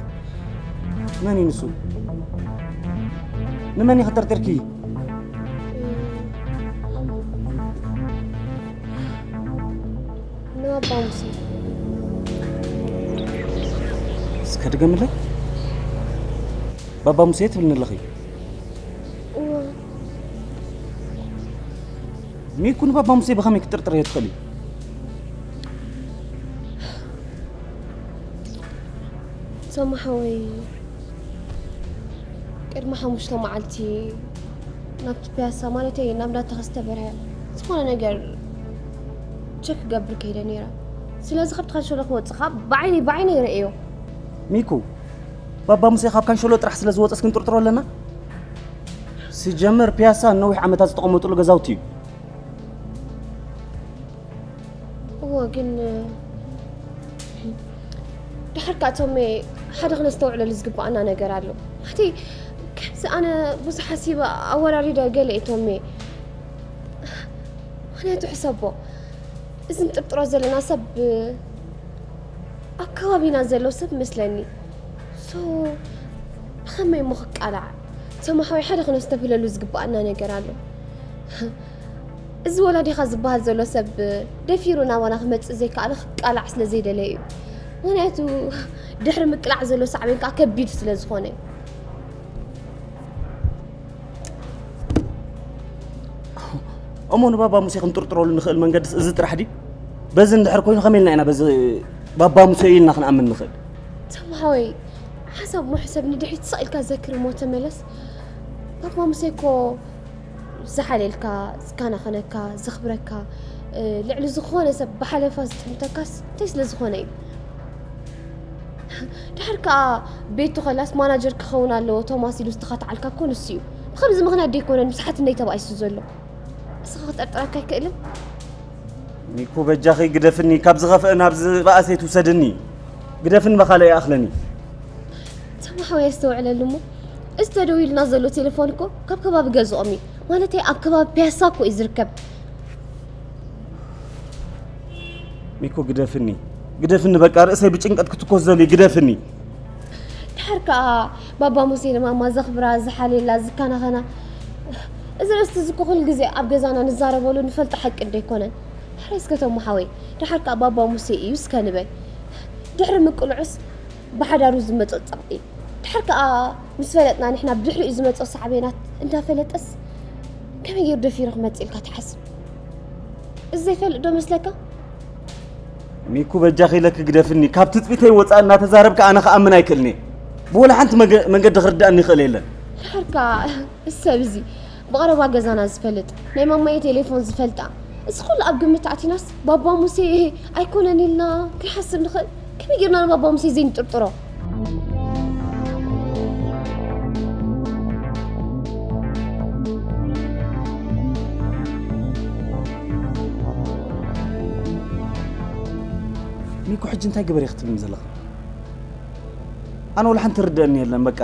መን እዩ ንሱ? ንመን ኢኺ ጠርጢርኪ? ንባባ ሙሴ። እስከ ድገምለይ። ባባ ሙሴ ትብልኒ ኣለኺ? እወ። ሚኩ ንባባ ሙሴ ብኸመይ ክትጥርጥርዮ ትኽእሊ? ሶማ ሓወይ፣ ቅድሚ ሓሙሽተ መዓልቲ ናብቲ ፒያሳ፣ ማለተይ ናብ እንዳ ተኸስተ በርሀ፣ ዝኾነ ነገር ቸክ ክገብር ከይደ ነይረ። ስለዚ ካብቲ ካንሸሎ ክወጽእ ከኣ ብዓይነይ፣ ብዓይነይ ርእዮ። ሚኩ፣ ባባ ሙሴ ካብ ካንሸሎ ጥራሕ ስለ ዝወጸስ ክንጥርጥሮ ኣለና? ሲጀመር ፒያሳ ነዊሕ ዓመታት ዝተቐመጡሉ ገዛውቲ እዩ። እወ፣ ግን ድሓር ከኣ ቶሜ፣ ሓደ ክነስተውዕለሉ ዝግባኣና ነገር ኣሎ። ማለተይ፣ ከምዚ ኣነ ብዙሕ ሓሲበ ኣወራሪደ ገለ እየ ቶሜ። ምኽንያቱ ሕሰቦ፣ እዚ ንጥርጥሮ ዘለና ሰብ ኣብ ከባቢና ዘሎ ሰብ መስለኒ። ሶ፣ ብኸመይ እሞ ክቃላዕ? ቶሜ ሓወይ፣ ሓደ ክነስተብህለሉ ዝግባኣና ነገር ኣሎ። እዚ ወላዲኻ ዝበሃል ዘሎ ሰብ ደፊሩ ናባና ክመጽእ ዘይከኣለ ክቃላዕ ስለ ዘይደለየ እዩ። ምኽንያቱ ድሕሪ ምቅላዕ ዘሎ ሳዕቤን ከኣ ከቢድ ስለ ዝኾነ እዩ። እሞ ንባባ ሙሴ ክንጥርጥረሉ ንኽእል መንገድስ እዚ ጥራሕ ድዩ? በዚ እንድሕር ኮይኑ ከመይ ኢልና ኢና በዚ ባባ ሙሴ እዩ ኢልና ክንኣምን ንኽእል? ቶሜ ሓወይ፣ ሓሳብ እሞ ሕሰብ፣ ንድሕሪት ስቕ ኢልካ ዘክር እሞ ተመለስ። ባባ ሙሴ እኮ ዝሓልየልካ፣ ዝከናኸነካ፣ ዘኽብረካ፣ እ፣ ልዕሊ ዝኾነ ሰብ ብሓለፋ ዝጥምተካስ እንታይ ስለ ዝኾነ እዩ? ድሓር ከኣ ቤቱ ከላስ ማናጀር ክኸውን ኣለዎ ቶማስ ኢሉ ዝተኻትዓልካ እኮ ንሱ እዩ። ብኸምዚ ምኽንያት ደይኮነ ንስሓት እንደይ ተባኢሱ ዘሎ። እስኻ ክጠርጥረካ ኣይክእልን? ሚኩ በጃኺ ግደፍኒ፣ ካብ ዝኸፍአ ናብ ዝበኣሰ ትውሰድኒ። ግደፍኒ በኻልእ ይኣኽለኒ። ቶማ ሓወይ ኣስተውዕለሉ እሞ፣ እዚ ተደዊሉና ዘሎ ቴሌፎን እኮ ካብ ከባቢ ገዝኦም እዩ። ማለተይ ኣብ ከባቢ ፒያሳ እኮ እዩ ዝርከብ። ሚኩ ግደፍኒ፣ ግደፍኒ በቃ ርእሰይ ብጭንቀት ክትኮስ ዘሎ እዩ፣ ግደፍኒ። ድሓር ከኣ ባባ ሙሴ ንማማ ዘኽብራ፣ ዝሓልየላ፣ ዝከናኸና። እዚ ርእስቲ እዚ እኮ ኩሉ ግዜ ኣብ ገዛና ንዛረበሉ ንፈልጦ ሓቂ እንዶ ኣይኮነን። ሕራይ እስከ ቶማ ሓወይ፣ ድሓር ከኣ ባባ ሙሴ እዩ እስከ ንበል። ድሕሪ ምቅልዑስ ብሓዳሩ ዝመጾ ጸቕጢ። ድሓር ከኣ ምስ ፈለጥና ንሕና ብድሕሪኡ ዝመጾ ሳዕቤናት እንዳፈለጠስ ከመይ ገይሩ ደፊሩ ክመጽእ ኢልካ ትሓስብ? እዚ ዘይፈልጥ ዶ መስለካ? ሚኩ በጃኺ ኢለኪ ግደፍኒ። ካብ ትጽቢተይ ወጻኢ እናተዛረብካ ኣነ ክኣምን ኣይክእልን እየ። ብወላ ሓንቲ መገ-፣ መንገዲ ክርድኣኒ ይኽእል የለን። ድሓር ከኣ እዚ ሰብ እዚ ብቐረባ ገዛና ዝፈልጥ፣ ናይ ማማየ ቴሌፎን ዝፈልጣ፣ እዚ ኩሉ ኣብ ግምት ኣእቲናስ ባባ ሙሴ ኣይኮነን ኢልና ክንሓስብ ንኽእል? ከመይ ጌርና ንባባ ሙሴ ዘይንጥርጥሮ? ሚኩ፣ ሕጂ እንታይ ግበር ኢኺ ትብልኒ ዘለኺ? ኣነ ወላ ሓንቲ ርድአኒ የለን። በቃ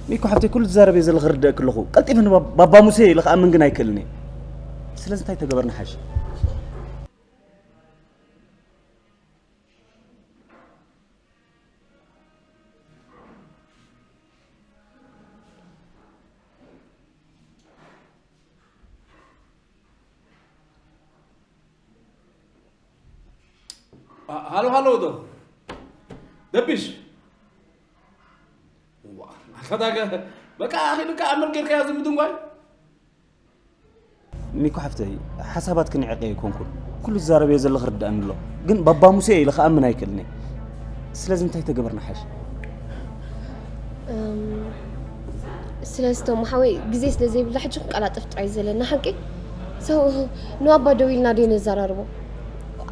ሚኩ ሓፍተይ፣ ኩሉ ትዛረብዮ ዘለኺ ርድአኪ ኣለኹ። ቀልጢፈ ንባ-፣ ባባ ሙሴ ኢለ ክኣምን ግን ኣይክእልን እየ። ስለዚ እንታይ ተገበርና ሓሽ? አ-፣ ሃሎ፣ ሃሎ፣ ዶ-፣ ደቢሽ። ዋ፣ ኣታ ዳገ፣ በቃ፣ ኣኺሉ ከኣ ኣመል ጌርካዮ፣ ዝም ድንጓይ። ሚኮ ሓፍተይ፣ ሓሳባትኪ ንዒቐ ኣይኮንኩን። ኩሉ ዝዛረብዮ ዘለኺ ርድኣኒ ኣሎ። ግን ባባ ሙሴ ኢለ ክኣምን ኣይክእልን እየ። ስለዚ እንታይ ተገበርና ሓሽ? እም፣ ስለዚ ቶም ሓወይ፣ ግዜ ስለ ዘይብልና ሕጂ ክንቀላጥፍ ጥራይ ዘለና ሓቂ። So፣ ንባባ ደዊልና ደይ ነዘራርቦ።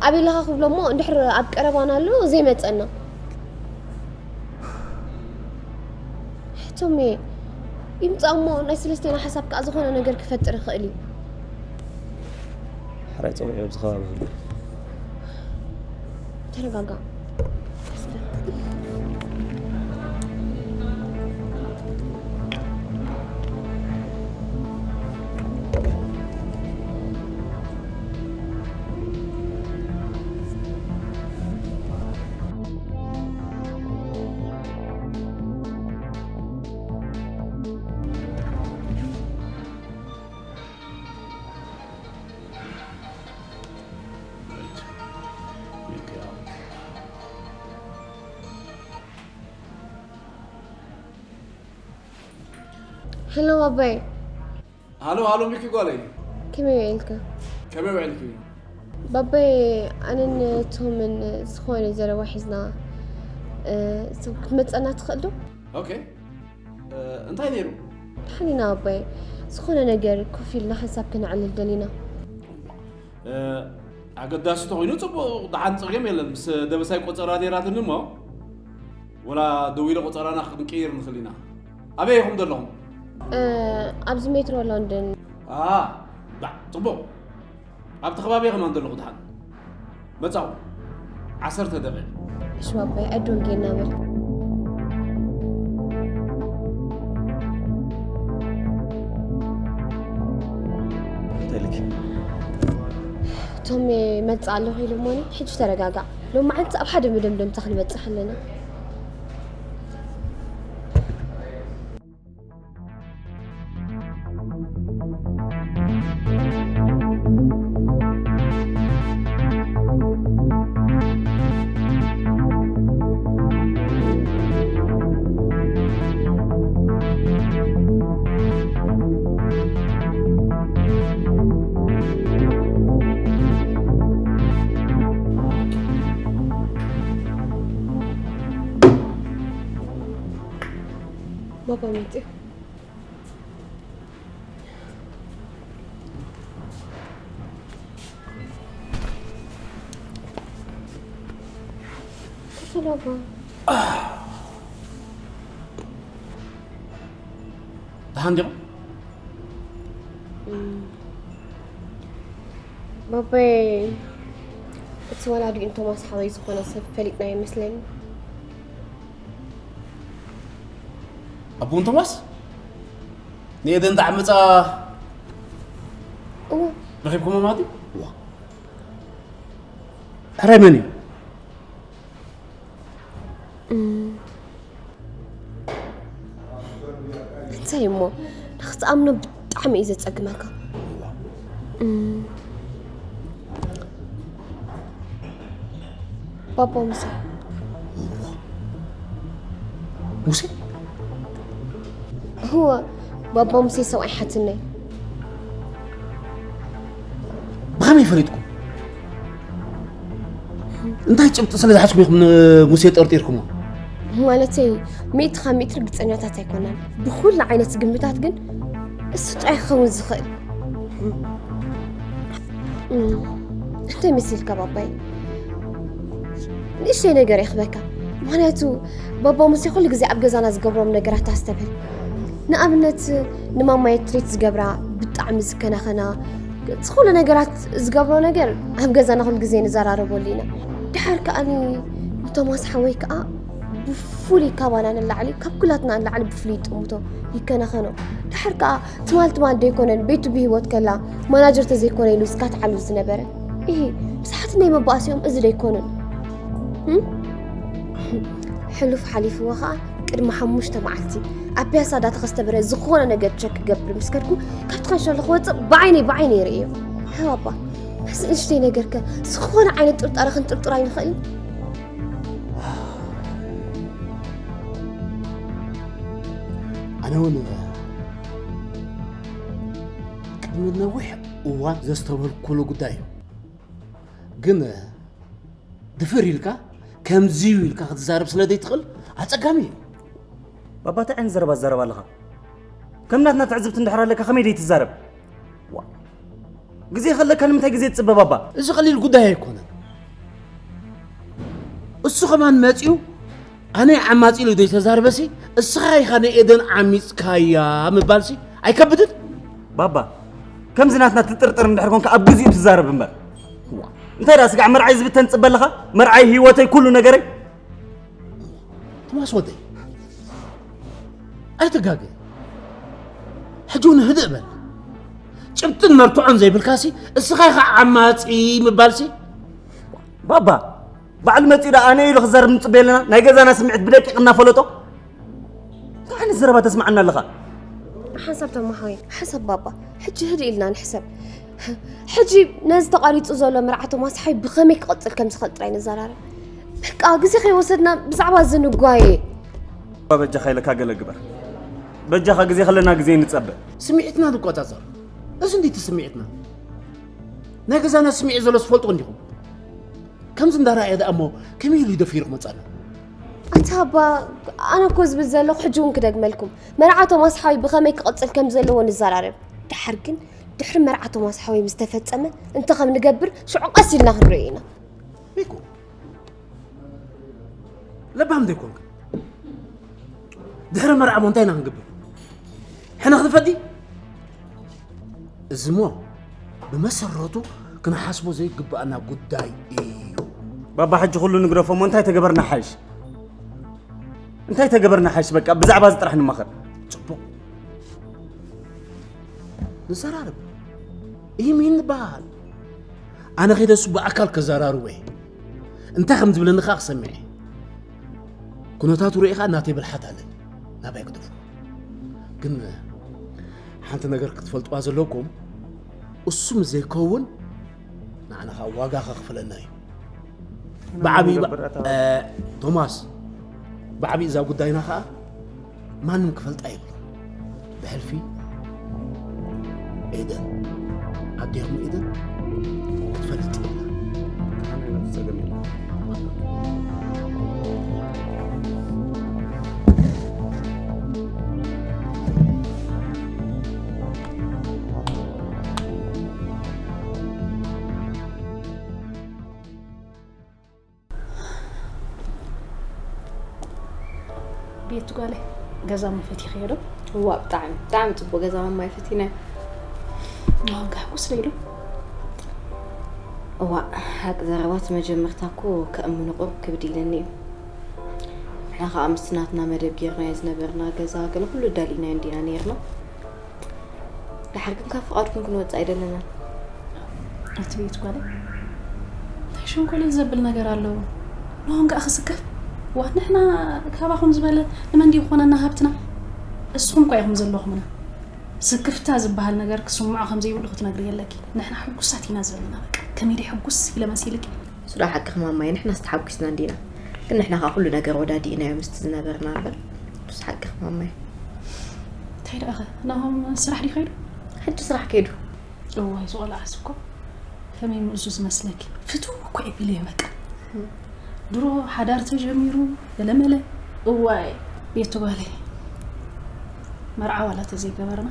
ኣበይ ኣለኻ ክብሎ እሞ፣ እንድሕር ኣብ ቀረባና ኣሎ ዘይመጸና። ቶሜ፣ ይምጻእ እሞ ናይ ሰለስቴና ሓሳብ ከኣ ዝኾነ ነገር ክፈጥር ይኽእል እዩ። ሕራይ ጸዊዑ ኣብዚ ከባቢ ዘሎ። ተረጋጋ። ሄሎ ባባይ። ሃሎ ሃሎ ሚኪ ጓለይ። ከመይ ውዒልካ? ከመይ ውዒልኪ? ባባይ ኣነን ቶምን ዝኾነ ዘረባ ሒዝና ክትመፀና ትኽእል ዶ? ኦኬ እንታይ ነይሩ? ድሓን ኢና ኣባይ ዝኾነ ነገር ኮፍ ኢልና ሓንሳብ ክነዕልል ደሊና። ኣገዳሲ ተኾይኑ ፅቡቕ፣ ደሓን ፀገም የለን። ምስ ደበሳይ ቆፀራ ነይራትኒ እሞ ወላ ደዊለ ቆፀራና ክንቅይር ንኽእል ኢና። ኣበይ ኢኹም ዘለኹም? ኣብዚ ሜትሮ ሎንደን። ባዕ ፅቡቕ። ኣብቲ ከባቢ ከማን ዘለኹ ድሓን መጻኹ። ዓሰርተ ደቂቕ። እሺ ባባይ፣ ኣዶንጌ እናበል። እንታይ ኢልኪ? ቶሜ መጽእ ኣለኹ ኢሉ እሞኒ፣ ሕጂ ተረጋጋዕ። ሎማዓንቲ ኣብ ሓደ መደምደምታ ክንበጽሕ ኣለና። ባባ መጽእ። ደሓን ዲኹም? ባባይ፣ እቲ ወላዲኡ ንቶማስ ሓወይ ዝኾነ ሰብ ፈሊጥናዮ ይመስለኒ። ኣቦን ቶማስ ንኤደን ዳዕመፃ እዎ። ረኺብኩሞ ማለት እዩ? ሕራይ መን እዩ? እንታይ እሞ ንክትኣምኖ ብጣዕሚ እዩ ዘፀግመካ። ባባ ሙሴ። ሙሴ? እወ፣ ባባ ሙሴ ሰብኣይ ሓትነይ። ብኸመይ ፈሊጥኩም? እንታይ ጭብጢ ስለ ዝሓዝኩም ኢኹም ንሙሴ ጠርጢርኩሞ? ማለተይ ሚእቲ ካብ ሚእቲ ርግፀኛታት ኣይኮናን። ብኩሉ ዓይነት ግምታት ግን እሱ ጥራይ ክኸውን ዝኽእል። እንታይ መሲልካ ባባይ? ንእሽተይ ነገር የኽበካ። ምኽንያቱ ባባ ሙሴ ኩሉ ግዜ ኣብ ገዛና ዝገብሮም ነገራት ኣስተብህል። ንኣብነት ንማማየ ትሪት ዝገብራ፣ ብጣዕሚ ዝከናኸና፣ ዝኾነ ነገራት ዝገብሮ ነገር ኣብ ገዛና ኩሉ ግዜ ንዘራረበሉ ኢና። ድሓር ከኣ ንቶማስ ሓወይ ከኣ ብፍሉይ ካባና ንላዕሊ፣ ካብ ኩላትና ንላዕሊ ብፍሉይ ይጥምቶ፣ ይከናኸኖ። ድሓር ከኣ ትማል ትማል ደይኮነን ቤቱ ብህይወት ከላ ማናጀር ተዘይኮነ ኢሉ ዝካትዓሉ ዝነበረ። እሂ፣ ብሰሓት ናይ መባእሲኦም እዚ ደይኮኑን? ሕሉፍ ሓሊፍዎ ኸዓ ቅድሚ ሓሙሽተ መዓልቲ ኣብ ፒያሳ ዳተኸስተ በረ ዝኾነ ነገር ቸክ ክገብር ምስ ከድኩ ካብቲ ካንሸሎ ክወፅእ ብዓይነይ ብዓይነይ ይርእዮ። ሃባባ፣ እዚ ንእሽተይ ነገርከ ዝኾነ ዓይነት ጥርጣረ ክንጥርጥር ኣይንኽእልን? ኣነ እውን ቅድሚ ነዊሕ እዋን ዘስተብህልኩሉ ጉዳይ እዩ። ግን ድፍር ኢልካ ከምዚ እዩ ኢልካ ክትዛረብ ስለ ዘይትኽእል ኣጸጋሚ እዩ። ባባ እንታይ ዓይነት ዘረባ ትዛረብ ኣለኻ? ከም ናትና ትዕዝብቲ እንድሕር ኣለካ ከመይ ደይ ትዛረብ? ዋ፣ ግዜ ከለካ ንምንታይ ግዜ ትጽበ ባባ? እዚ ቀሊል ጉዳይ ኣይኮነን። እሱ ከማን መጺኡ ኣነ ዓማጺ ኢሉ ዘይተዛርበሲ፣ እስኻ ኢኻ ንኤደን ዓሚጽካያ ምባልሲ ኣይከብድን? ባባ፣ ከምዚ ናትና ትጥርጥር እንድሕር ኮንካ ኣብ ግዜኡ ትዛረብ እምበር። ዋ፣ እንታይ ደኣ ስጋዕ መርዓይ ዝብተን ትጽበ ኣለኻ? መርዓይ ህይወተይ፣ ኩሉ ነገረይ። ቶማስ ወደይ፣ ኣይትጋገ። ሕጂ እውን ህድእ በል። ጭብጥን መርትዖን ዘይብልካሲ፣ እስኻ ኢኻ ዓማጺ ምባልሲ። ባባ፣ ባዕሉ መጺኡ ደኣ ኣነ ኢሉ ክዛረብ ንጽበ ኣለና? ናይ ገዛና ስምዒት ብደቂቕ እናፈለጦ? እንታይ ዓይነት ዘረባ ተስምዓና ኣለኻ? ሓንሳብ ተማሃወይ፣ ሓንሳብ ባባ። ሕጂ ህድእ ኢልና ንሕሰብ። ሕጂ ነዚ ተቋሪጹ ዘሎ መርዓ ቶማስ ሓይ ብኸመይ ክቕጽል ከም ዝኽእል ጥራይ ንዘራረብ። በቃ ግዜ ከይወሰድና ብዛዕባ እዚ ንጓየ። በጃኻ ኢለካ ገለ ግበር። በጃኻ ግዜ ከለና ግዜ ንጸበ። ስምዒትና ንቆጻጸር። እዚ እንዲቲ ስምዒትና። ናይ ገዛና ስምዒት ዘሎ ትፈልጡ እንዲኹም። ከምዚ እንዳረኣየ ደኣ እሞ ከመይ ኢሉ ደፊሩ ክመጻና? ኣታ ኣባ፣ ኣነ እኮ ዝብል ዘለኹ ሕጂ እውን ክደግመልኩም። መርዓ ቶማስ ሓወይ ብኸመይ ክቕጽል ከም ዘለዎ ንዘራረብ። ድሓር ግን ድሕሪ መርዓ ቶማስ ሓወይ ምስ ተፈጸመ እንታይ ከም ንገብር ሽዑ ቀስ ኢልና ክንርእዮ ኢና። ሚኩ፣ ለባም ዘይኮንካ። ድሕሪ መርዓ እሞ እንታይ ኢና ክንገብር? ሕነ ክትፈዲ? እዚ እሞ ብመሰረቱ ክንሓስቦ ዘይግብኣና ጉዳይ እዩ። ባባ፣ ሕጂ ኩሉ ንግደፎ እሞ እንታይ ተገበርና ሓይሽ? እንታይ ተገበርና ሓይሽ? በቃ ብዛዕባ እዚ ጥራሕ ንማኸር። ጽቡቕ። ንዘራረብ። ኢሚን ንበሃል። ኣነ ከይደ እሱ ብኣካል ከዘራርቦ እየ። እንታይ ከም ዝብለኒ ከኣ ክሰምዕ እየ። ኩነታቱ ርኢኻ ናተይ ብልሓት ኣለኒ። ናባይ ግደፎ። ግን ሓንቲ ነገር ክትፈልጥዋ ዘለኩም፣ እሱ ምስ ዘይከውን ንዓና ከኣ ዋጋ ከኽፍለና እዩ። ብዓብዪ ባ-፣ ንገብር ኣታ እ፣ ቶማስ፣ ብዓብዪ እዛ ጉዳይና ከኣ ማንም ክፈልጣ የብሉን። ብሕልፊ ኤደን፣ ኣዴኹም ኤደን ክትፈልጥ የብላን። ኣነ ጸገም የለን። ቤት ጓለይ፣ ገዛ እሞ ፈቲኽዮ ዶ? እዋ፣ ብጣዕሚ፣ ብጣዕሚ ጽቡቕ ገዛ ማማይ ፈቲናዮ። ዋው፣ ጋር ቁስለይ ዶ? እዋ፣ ሓቂ ዘረባ እቲ መጀመርታ እኮ ከእምኖ ቁሩብ ክብድ ኢለኒ እዩ። ንሕና ኸኣ ምስቲ ናትና መደብ ጌርናዮ ዝነበርና ገዛ ገለ ኩሉ ደሊናዮ እንዲና ኔርና። ደሓር ግን ካብ ፍቓድኩም ክንወጽእ ኣይደለናን። እቲ ቤት ጓለይ፣ እንታይ ሸንኮለል ዘብል ነገር ኣለዎ? ንሆን ከኣ ክስከፍ? ዋ፣ ንሕና ካባኹም ዝበለ ንመን ድዩ ክኾነና ሃብትና? እስኹም እኳ ኢኹም ዘለኹምና። ስክፍታ ዝበሃል ነገር ክስምዖ ከም ዘይብሉ ክትነግሪ የለኪ። ንሕና ሕጉሳት ኢና ዘለና። በቃ፣ ከመይ ደይ ሕጉስ ኢለ መሲልኪ? እሱ ደኣ ሓቅኺ ማማየ፣ ንሕናስ ተሓጒስና እንዲና። ግን ንሕና ከኣ ኩሉ ነገር ወዳዲእናዮ ምስቲ ዝነበርና እምበር። እሱስ ሓቅኺ ማማየ። እንታይ ደኣኸ? ናሆም ስራሕ ድዩ ከይዱ? ሕጂ ስራሕ ከይዱ። እዋይ፣ እዚ ቆልዓስ እኮ ከመይ ምእዙዝ መስለኪ? ፍትው እኮ የቢለዮ በቃ። ድሮ ሓዳር ተጀሚሩ ገለመለ። እዋይ፣ ቤት ጓለይ። መርዓ ዋላ ተዘይገበርና፣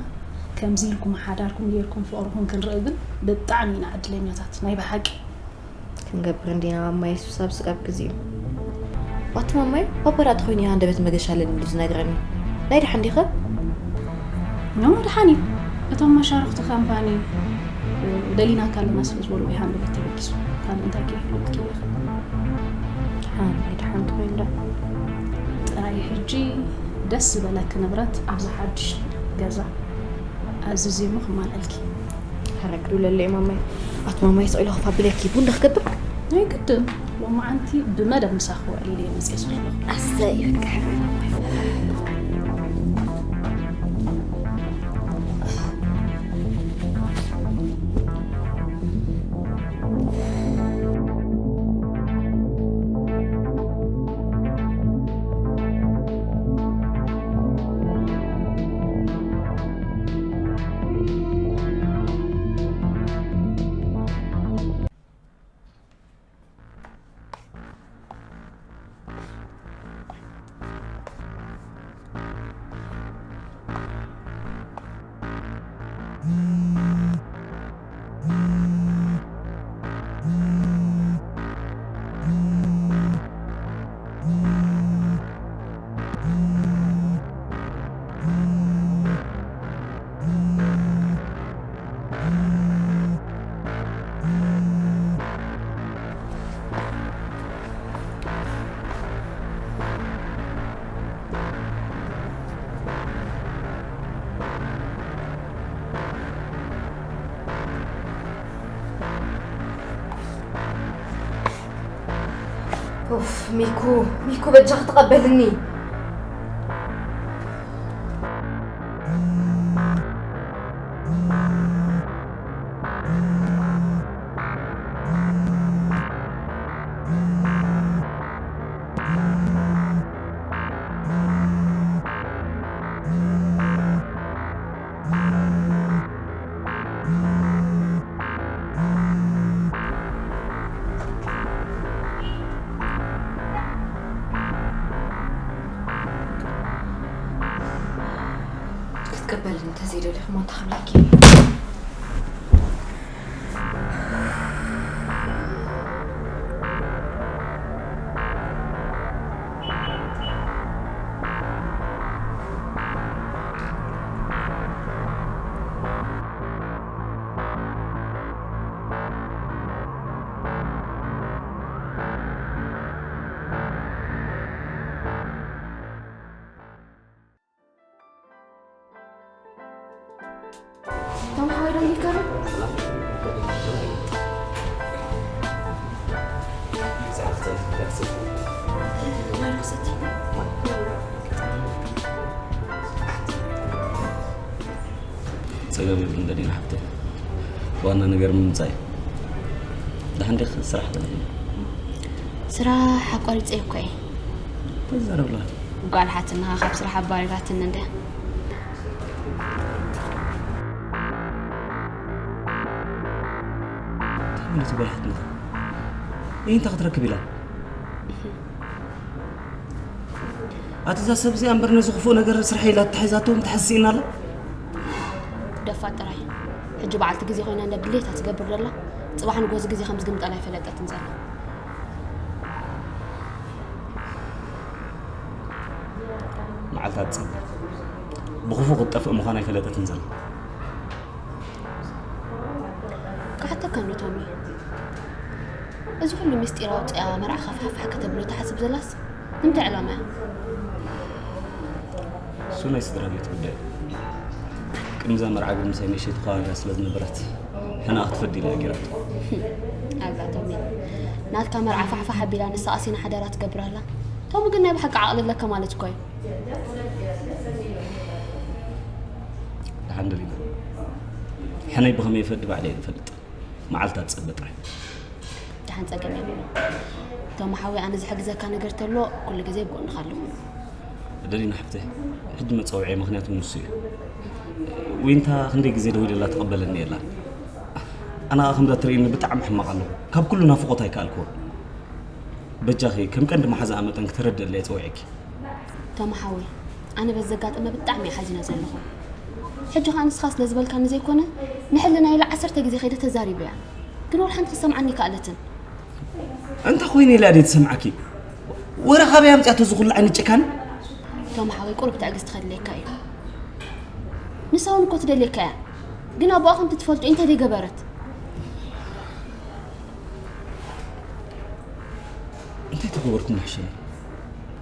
ከምዚ ኢልኩም ሓዳርኩም ጌርኩም ፍቕርኩም ክንርኢ ግን ብጣዕሚ ኢና ዕድለኛታት፣ ናይ ብሓቂ። ክንገብር እንዲና ማማ የሱስ ኣብ ስጋብ ግዜኡ። ዋቲ ማማይ፣ ባባ ደኣ ተኾይኑ እዩ ሃንደበት መገሻ ኣለኒ ኢሉ ዝነግረኒ። ናይ ደሓን ዲኸ? ኖ፣ ደሓን እዩ። እቶም መሻርኽቲ ካምፓኒ፣ እ፣ ደሊናካ ኣለና ስለ ዝበሉ ወይ ሃንደበት ተበጊሱ። ካልእ እንታይ ከይህልወኪ ይኽእል? ደሓን፣ ናይ ደሓን ተኾይኑ ዶ? ጥራይ ሕጂ ደስ ዝበለኪ ንብረት ኣብዚ ሓድሽ ገዛ ኣዝዝዮ እሞ ክማልኣልኪ። ሓረግ ዱለለ እዩ ማማይ። ኣቲ ማማይ ስቕ ኢሉ ከፍ ኣቢለኪ ቡን ዶ ክገብር? ኣይግድን። ሎማዓንቲ ብመደብ ምሳኺ ውዕል ኢለ እየ መፅየ ዘለኹ። ኣሰይ፣ በቃ ሕራይ ማማይ። ሚኩ፣ ሚኩ በጃ ክትቐበልኒ። ክትቀበልኒ እንተዘይደሊኹ እሞ እንታይ ክብለኪ? ተምሓዋይ ዶ ይከረ? ጸገም የብሉን ደሊና ሓብተይ። ዋና ነገር ምምጻእ እዩ። ደሓን ዲኺ? ስራሕ ከመይ እዩ? ስራሕ ኣቋሪጸ እኮ እየ። ተዛረብላ። ጓል ሓትነኻ ካብ ስራሕ ኣባሪራትኒ እንድያ። እንታይ ማለት እዩ ጓል ሓትነኻ? ይህ እንታይ ክትረክብ ኢላ? ኣቲ እዛ ሰብ እዚኣ እምበር ነዚ ክፉእ ነገር ስራሕ ኢላ ተታሒዛቶ ምትሓዝ ስኢና ኣላ። ደፋር ጥራይ። ሕጂ በዓልቲ ግዜ ኮይና እንደ ድሌታ ትገብር ዘላ፣ ጽባሕ ንግሆ እዚ ግዜ ከም ዝግምጠላ ኣይፈለጠትን ዘላ። መዓልታ ትጸብቕ። ብኽፉእ ክትጠፍእ ምዃና ኣይፈለጠትን ዘላ። ክሓተካ እንዶ ቶሚ፣ እዚ ኩሉ ምስጢር ኣውፂኣ መርዓ ፋሕፋሕ ከተብሎ ትሓስብ ዘላስ ንምንታይ ዕላማ እያ? እሱ ናይ ስድራ ቤት ጉዳይ እዩ። ቅድሚ እዛ መርዓ ግን ምሳይ መሸይት ተኸባቢራ ስለ ዝነበረት ሕና ክትፈዲ ኢላ ገይራቶ። ኣብዛ ቶሚ፣ ናትካ መርዓ ፋሕፋሕ ኣቢላ ንሳ ቀሲና ሓዳራ ትገብር ኣላ። ቶሚ ግን ናይ ብሓቂ ዓቕሊ ኣለካ ማለት እኮ እዩ። ደሓን ደሊና፣ ሕነይ ብኸመይ ይፈዲ ባዕለይ እየ ዝፈልጥ። መዓልታ ትጸበ ጥራይ። ደሓን ጸገም የብሉን። ቶም ሓወይ፣ ኣነ ዝሕግዘካ ነገር ተሎ ኩሉ ግዜ ኣብ ጎንኻ ኣለኹ። ደሊና ሓፍተይ፣ ሕጂ መጸውዒ ምኽንያቱ ንሱ እዩ። ዊንታ ክንደይ ግዜ ደዊለላ ትቕበለኒ የላን። ኣነ ከምዛ ትርእይኒ ብጣዕሚ ሕማቕ ኣለኹ። ካብ ኩሉ ናፍቖት ኣይከኣልክዎን። በጃኺ ከም ቀንዲ መሓዛኣ መጠን ክተረድእለይ ጸዊዐኪ። ቶም ሓወይ፣ ኣነ በዚ ዘጋጠመ ብጣዕሚ እየ ሓዚነ ዘለኹ። ሕጂ ኸኣ ንስኻ ስለ ዝበልካኒ ዘይኮነ፣ ንሕልናይ ኢለ ዓሰርተ ግዜ ከይደ ተዛሪበያ። ግን ወላ ሓንቲ ክትሰምዓኒ ኣይከኣለትን። እንታይ ኮይነ ኢላ ድየ ትሰምዓኪ? ወረ ካበይ ኣምጺኣቶ እዚ ኩሉ ዓይነት ጭካነ? ቶም ሓወይ፣ ቁሩብ ትዕግስቲ ከድልየካ እዩ። ንሳ እውን እኮ ትደልየካ እያ። ግን ኣቦኣ ከምቲ ትፈልጦ እንታይ ደይገበረት? እንታይ ተገበርኩም ንሕሸኒ?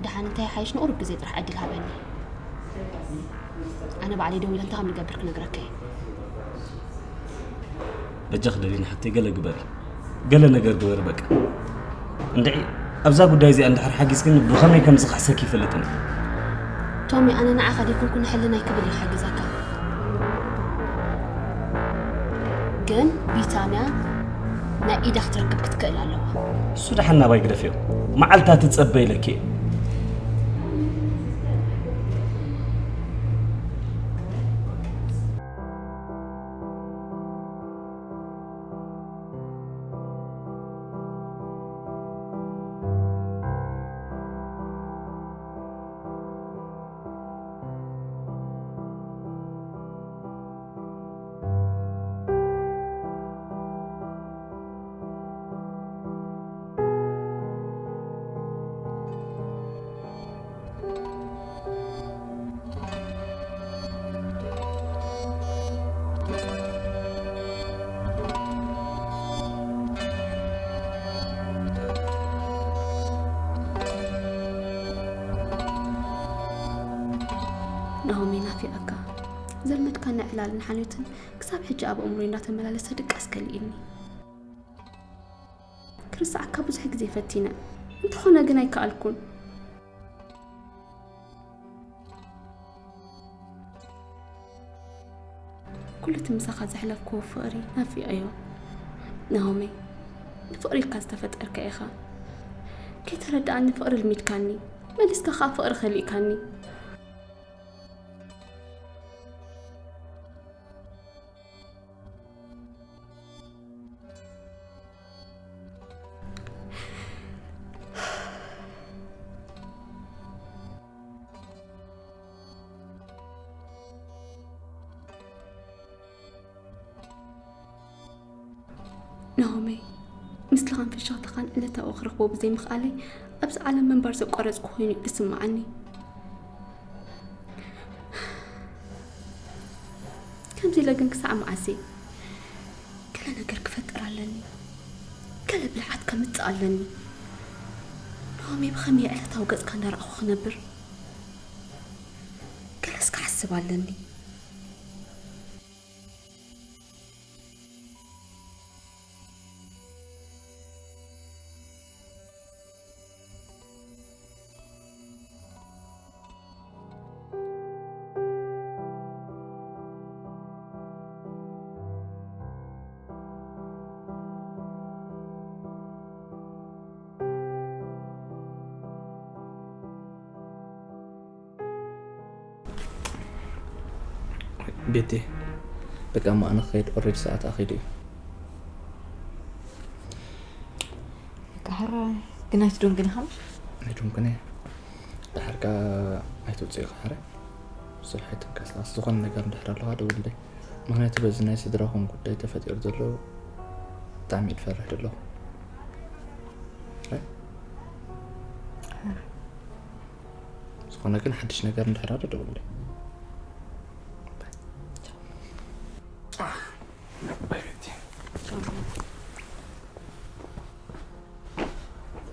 ደሓን እንታይ ይሓይሽ ንቁሩብ ግዜ ጥራሕ ዕድል ሃበኒ። ኣነ ባዕለይ ደዊለ እንታይ ከም ዝገብር ክነግረካ እየ። በጃኺ ደሊና ሓተይ ገለ ግበሪ። ገለ ነገር ግበሪ በቃ። እንድዒ ኣብዛ ጉዳይ እዚኣ እንድሕር ሓጊዝክኒ ብኸመይ ከም ዝኽሕሰኪ ይፈልጥን እየ። ቶሚ፣ ኣነ ንዓኻ ደይኮንኩ ንሕልናይ ክብል እየ ክሕግዘካ። ግን ቢታንያ ናይ ኢዳ ክትረክብ ክትክእል ኣለዋ። እሱ ደሓን ናባይ ግደፍዮ። መዓልታ ትጸበ ኢለኪ እየ። ናሆሚ ናፊቐካ። ዘልመድካኒ ዕላልን ሓልዮትን ክሳብ ሕጂ ኣብ ኣእምሮይ እንዳተመላለሰ ድቃስ ከሊእኒ። ክርስዓካ ብዙሕ ግዜ ፈቲነ። እንተኾነ ግን ኣይከኣልኩን። ኩሉ እቲ ምሳኻ ዘሕለፍክዎ ፍቕሪ ናፊቐዮ። ናሆመይ፣ ንፍቕሪ ኢልካ ዝተፈጠርካ ኢኻ። ከይተረዳእኒ ፍቕሪ ልሚድካኒ፣ መሊስካ ኸኣ ፍቕሪ ከሊእካኒ። ናሆመይ፣ ምስልኻን ፍሽኽታኻን ዕለታዊ ክረኽቦ ብዘይምኽኣለይ ኣብዚ ዓለም ምንባር ዘቋረጽኩ ኮይኑ እዩ ዝስምዓኒ። ከምዚ ኢለ ግን ክሳዕ መዓስ እየ? ገለ ነገር ክፈጥር ኣለኒ። ገለ ብልሓት ከምጽእ ኣለኒ። ናሆመይ፣ ብኸመይ ዕለታዊ ገጽካ እንዳረኣኹ ክነብር? ገለስ ክሓስብ ኣለኒ። ቤቲ፣ በቃ፣ እሞ ኣነ ክኸይድ፣ ኦልሬዲ ሰዓት ኣኺዱ እዩ። በቃ፣ ሕራይ ግን ኣይትደንግን ኢኻ እምበር። ኣይደንግን እየ። ደሓር ከኣ ኣይትውጽእ ኢኻ፣ ሕራይ? ብዙሕ ኣይትንቀሳቐስ። ዝኾነ ነገር እንድሕር ኣለኻ ደውልለይ። ምኽንያቱ በዚ ናይ ስድራኹም ጉዳይ ተፈጢሩ ዘሎ ብጣዕሚ እየ ዝፈርሕ ዘለኹ። ሕራይ? ዝኾነ ግን ሓድሽ ነገር እንድሕር ኣሎ ደውለይ።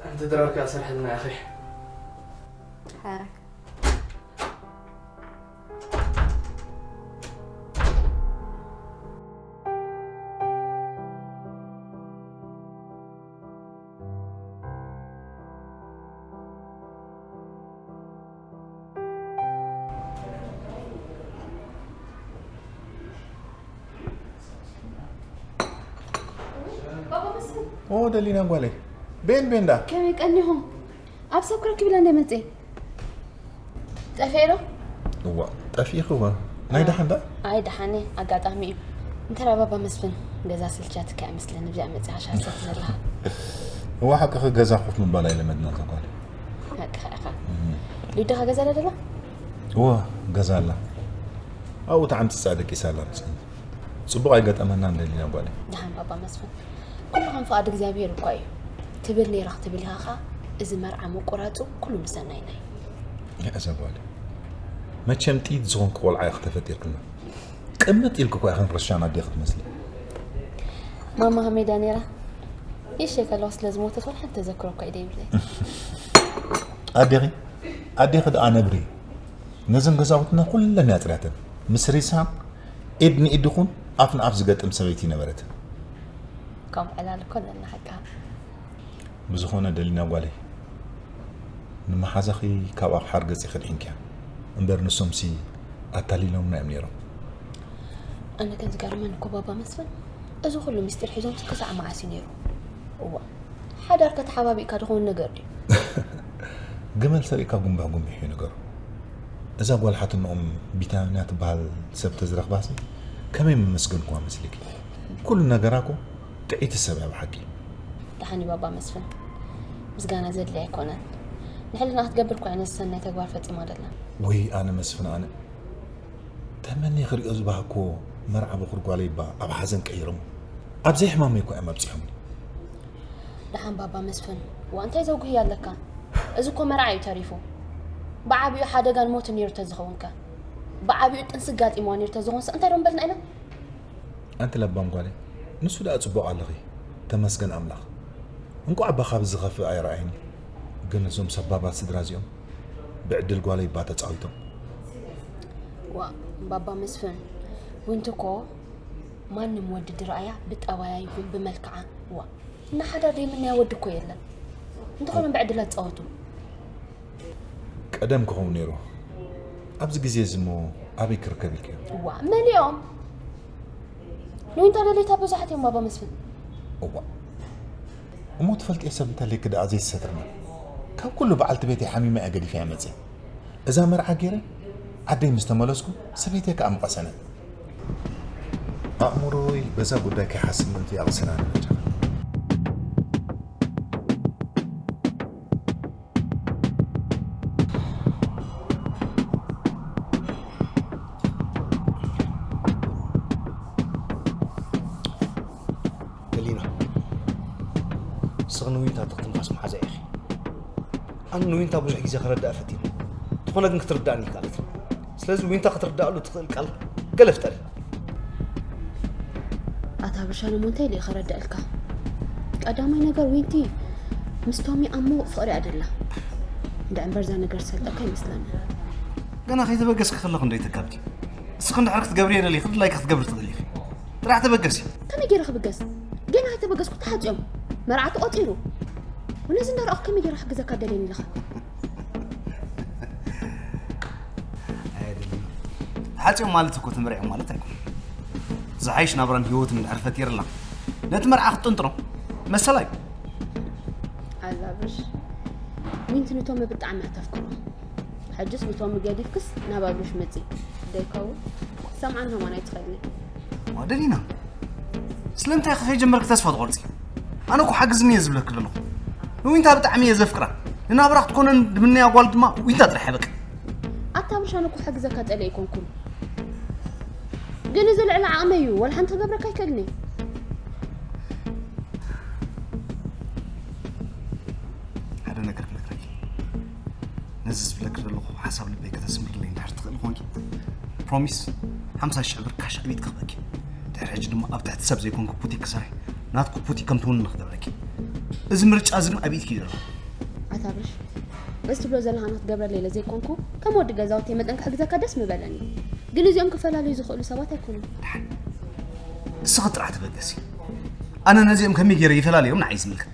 ኣንቲ ድራር ከኣ ስርሕልና ኢኺ። ሓረ። ኦ ደሊና ጓለይ፣ ቤን ቤንዳ። ከመይ ቀኒኹም? ኣብ ሰብ ክረክብ ኢለ እንደ መጽኤ። ጠፍኤ ዶ? እዋ፣ ጠፊእኺ እዋ። ናይ ደሓን ዳ? ኣይ ደሓን እየ፣ ኣጋጣሚ እዩ። እንተ ባባ መስፍን፣ ገዛ ስልቻትካ እያ መስለኒ፣ ብዚኣ መጺኻ ሻሂ ትሰቲ ዘለኻ። እዋ፣ ሓቅኺ፣ ገዛ ኮፍ ምባል ኣይለመድናን እዛ ጓል። ሓቅኻ ኢኻ። እም። ሊዱ ኸ ገዛ ኣላ ደላ? እዋ፣ ገዛ ኣላ። ኣብኡ ተዓምጺጻ ደቂሳ ኣላ መስለኒ። ጽቡቕ ኣይገጠመናን ደሊና ጓለይ። ደሓን ባባ መስፍን። ኩሉ ከም ፍቓድ እግዚኣብሔር እኳ እዩ። ትብል ነይራ ክትብል ኢኻ ኸኣ፣ እዚ መርዓ ምቁራጹ ኩሉ ንሰናይና እዩ። እዛ ጓል። መቸም ጥይት ዝኾንኪ ቆልዓ ኢኺ ተፈጢርክልና። ቅምጥ ኢልኪ እኳ ኢኺ ረሻን ኣዴኺ ትመስሊ። ማማ ከመይ ድያ ነይራ? ይሸ ከለዋ ስለ ዝሞተት ዋላ ሓንቲ ተዘክሮ እኳ እዩ ዘይብለይ። ኣዴኺ? ኣዴኺ ደኣ ነብሪ። ነዘን ገዛውትና ኩለን እያ ኣጽርያተን። ምስ ሬሳ ኢድ ንኢድ ይኹን ኣፍ ንኣፍ ዝገጥም ሰበይቲ ነበረት። ከምኡ ዕላል እኮ ኣለና ሓቃ። ብዝኾነ ደሊና ጓለይ፣ ንመሓዛኺ ካብ ኣቕሓ ርገጺ ከድሒንክያ እምበር ንሶምሲ ኣታሊሎምና እዮም ነይሮም። ኣነ ግን ዝገርመኒ እኮ ባባ መስፍን፣ እዚ ኩሉ ምስጢር ሒዞምሲ ክሳዕ መዓስ እዩ ነይሩ? እዋ፣ ሓዳር ከተሓባቢእካ ድኸውን ነገር ድዩ? ግመል ሰሪቕካ ጉንባሕ ጉንቢሕ እዩ ነገሩ። እዛ ጓል ሓትነኦም ቢታንያ ትበሃል ሰብ ተዝረኽባሲ ከመይ መመስገንክዋ መስልኪ? ኩሉ ነገራ እኮ ጥዕይቲ ሰብ እያ ብሓቂ። ደሓን እዩ ባባ መስፍን፣ ምስጋና ዘድልያ ኣይኮነን። ንሕልና ክትገብር እኳ እያ ነዚ ሰናይ ተግባር ፈጺማ ደላ። ወይ ኣነ መስፍን ኣነ ተመንየ ክሪኦ ዝባህኮ መርዓ በኹር ጓለይ እባ ኣብ ሓዘን ቀይሮሞ። ኣብ ዘይሕማመይ እኮ እዮም ኣብጺሖምኒ። ደሓን ባባ መስፍን፣ ዋ እንታይ ዘጉህይ ኣለካ? እዚ እኮ መርዓ እዩ ተሪፉ። ብዓቢኡ ሓደጋን ሞትን ነይሩ ተዝኸውን ከ? ብዓቢኡ ጥንሲ ጋጢምዋ ነይሩ ተዝኾንስ እንታይ ዶ ምበልና ኢና? ኣንቲ ለባም ጓለይ፣ ንሱ ደኣ ጽቡቕ ኣለኺ። ተመስገን ኣምላኽ። እንቋዕ እባ ካብ ዝኸፍእ ኣይረኣይን። ግን እዞም ሰባባት ስድራ እዚኦም ብዕድል ጓለይ እባ ተጻዊቶም። ዋ፣ ባባ መስፍን፣ ዊንቲ እኮ ማንም ወዲ ድረኣያ ብጠባያ ይኹን ብመልክዓ፣ ዋ፣ ንሓዳር ዘይምነያ ወዲ እኮ የለን። እንተኾነ ብዕድላት ጸወቱ። ቀደም ክኸውን ነይሩ። ኣብዚ ግዜ እዚ እሞ ኣበይ ክርከብ ኢልክዮ? ዋ መሊኦም ንዊንታ ደለይታ ብዙሓት እዮም ባባ መስፍን። እዋ እሞ ትፈልጥዮ ሰብ እንተለይክ ደኣ ዘይትሰትርና። ካብ ኩሉ በዓልቲ ቤተይ ሓሚማ እያ ገዲፈያ መፅእ። እዛ መርዓ ገይረ ዓደይ ምስ ተመለስኩ ሰበይተይ ከዓ ምቐሰነት። ኣእምሮይ በዛ ጉዳይ ከይሓስብ ምእንቲ ኣቕስና ንመጃ። ገሊና ንስኺ ንዊንታ ትኽትንፋስ መሓዛ ኢኺ። ኣነ ንዊንታ ብዙሕ ግዜ ክረዳእ ፈቲነ። ዝኾነ ግን ክትርዳእኒ ይከኣለት። ስለዚ ዊንታ ክትርዳእሉ ትኽእል ቃል ገለ ፍጠሪ። ኣታ ብርሻ ንሞ እንታይ ኢለ ከረዳእልካ? ቀዳማይ ነገር ዊንቲ ምስ ቶሚ ኣሞ ፍቕሪ ኣደላ። እንዳ እምበር እዛ ነገር ዝሰልጠካ ይመስለኒ። ገና ከይተበገስኪ ከለኹ እንዶ ይተካብኪ። እስኺ እንድሕር ክትገብሪ የደሊ ክድላይኪ ክትገብሪ ትኽእል ኢኺ። ጥራሕ ተበገሲ። ከመይ ገይረ ክብገስ? ገና ኣይተበገስኩ ተሓፂኦም። መርዓ ተቖፂሩ። ነዚ እንዳረኣኹ ከመይ ገይረ ክሕግዘካ ደልየኒ ኣለኻ? ኣየድልን። ተሓፂኦም ማለት እኮ ተመሪዖም ማለት ኣይኮን። ዝሓይሽ ናብራን ህይወትን እንድሕር ፈጢርላ ነቲ መርዓ ክትጥንጥኖ መሰላ እዩ። ኣዛ ብርሽ ዊንቲ ንቶሚ ብጣዕሚ እያ ተፍቅሮ። ሕጅስ ንቶሚ ገዲፍክስ ናብ ኣብርሽ መፂ ደይከውን ሰምዓን ከማን ኣይትኸልኒ። ዋደሊና ስለምንታይ ኢኺ ከይጀመርክ ተስፋ ትቆርፂ? ኣነ እኮ ሓግዝኒ እየ ዝብለኪ ዘለኹ። ንዊንታ ብጣዕሚ እየ ዘፍቅራ። ንናብራ ክትኮነን ድምነያ ጓል ድማ ዊንታ ጥራሕ እያ በቃ። ኣታ ብርሽ ኣነ እኮ ሓግዘካ ፀለ ኣይኮንኩን። ግን እዚ ልዕሊ ዓቕመይ እዩ። ወላ ሓንቲ ክገብረካ ኣይክእልን እየ። ሓደ ነገር ክነግረኪ። ነዚ ዝብለኪ ዘለኹ ሓሳብ ልበይ ከተስምርለይ እንድሕር ትኽእል ኾንኪ ፕሮሚስ ሓምሳ ሽሕ ብር ካሽ ኣብ ኢድ ክህበኪ። ድሕሪ ሕጂ ድማ ኣብ ትሕቲ ሰብ ዘይኮንኩ ቡቲክ ክሰርሕ ናትኩ ቡቲክ ከም ትውንን ክገብረኪ። እዚ ምርጫ እዚ ግን ኣብ ኢድኪ እዩ ዘሎ። ኣታ ብርሽ በዚ ትብሎ ዘለኻ ንክትገብረለይ ኢለ ዘይኮንኩ ከም ወዲ ገዛውተይ መጠን ክሕግዘካ ደስ ምበለኒ። ግን እዚኦም ክፈላለዩ ዝኽእሉ ሰባት ኣይኮኑን። ደሓን እስኺ ጥራሕ ተበገሲ። ኣነ ነዚኦም ከመይ ገይረ ይፈላለዮም ንዓይ ዝምልከት።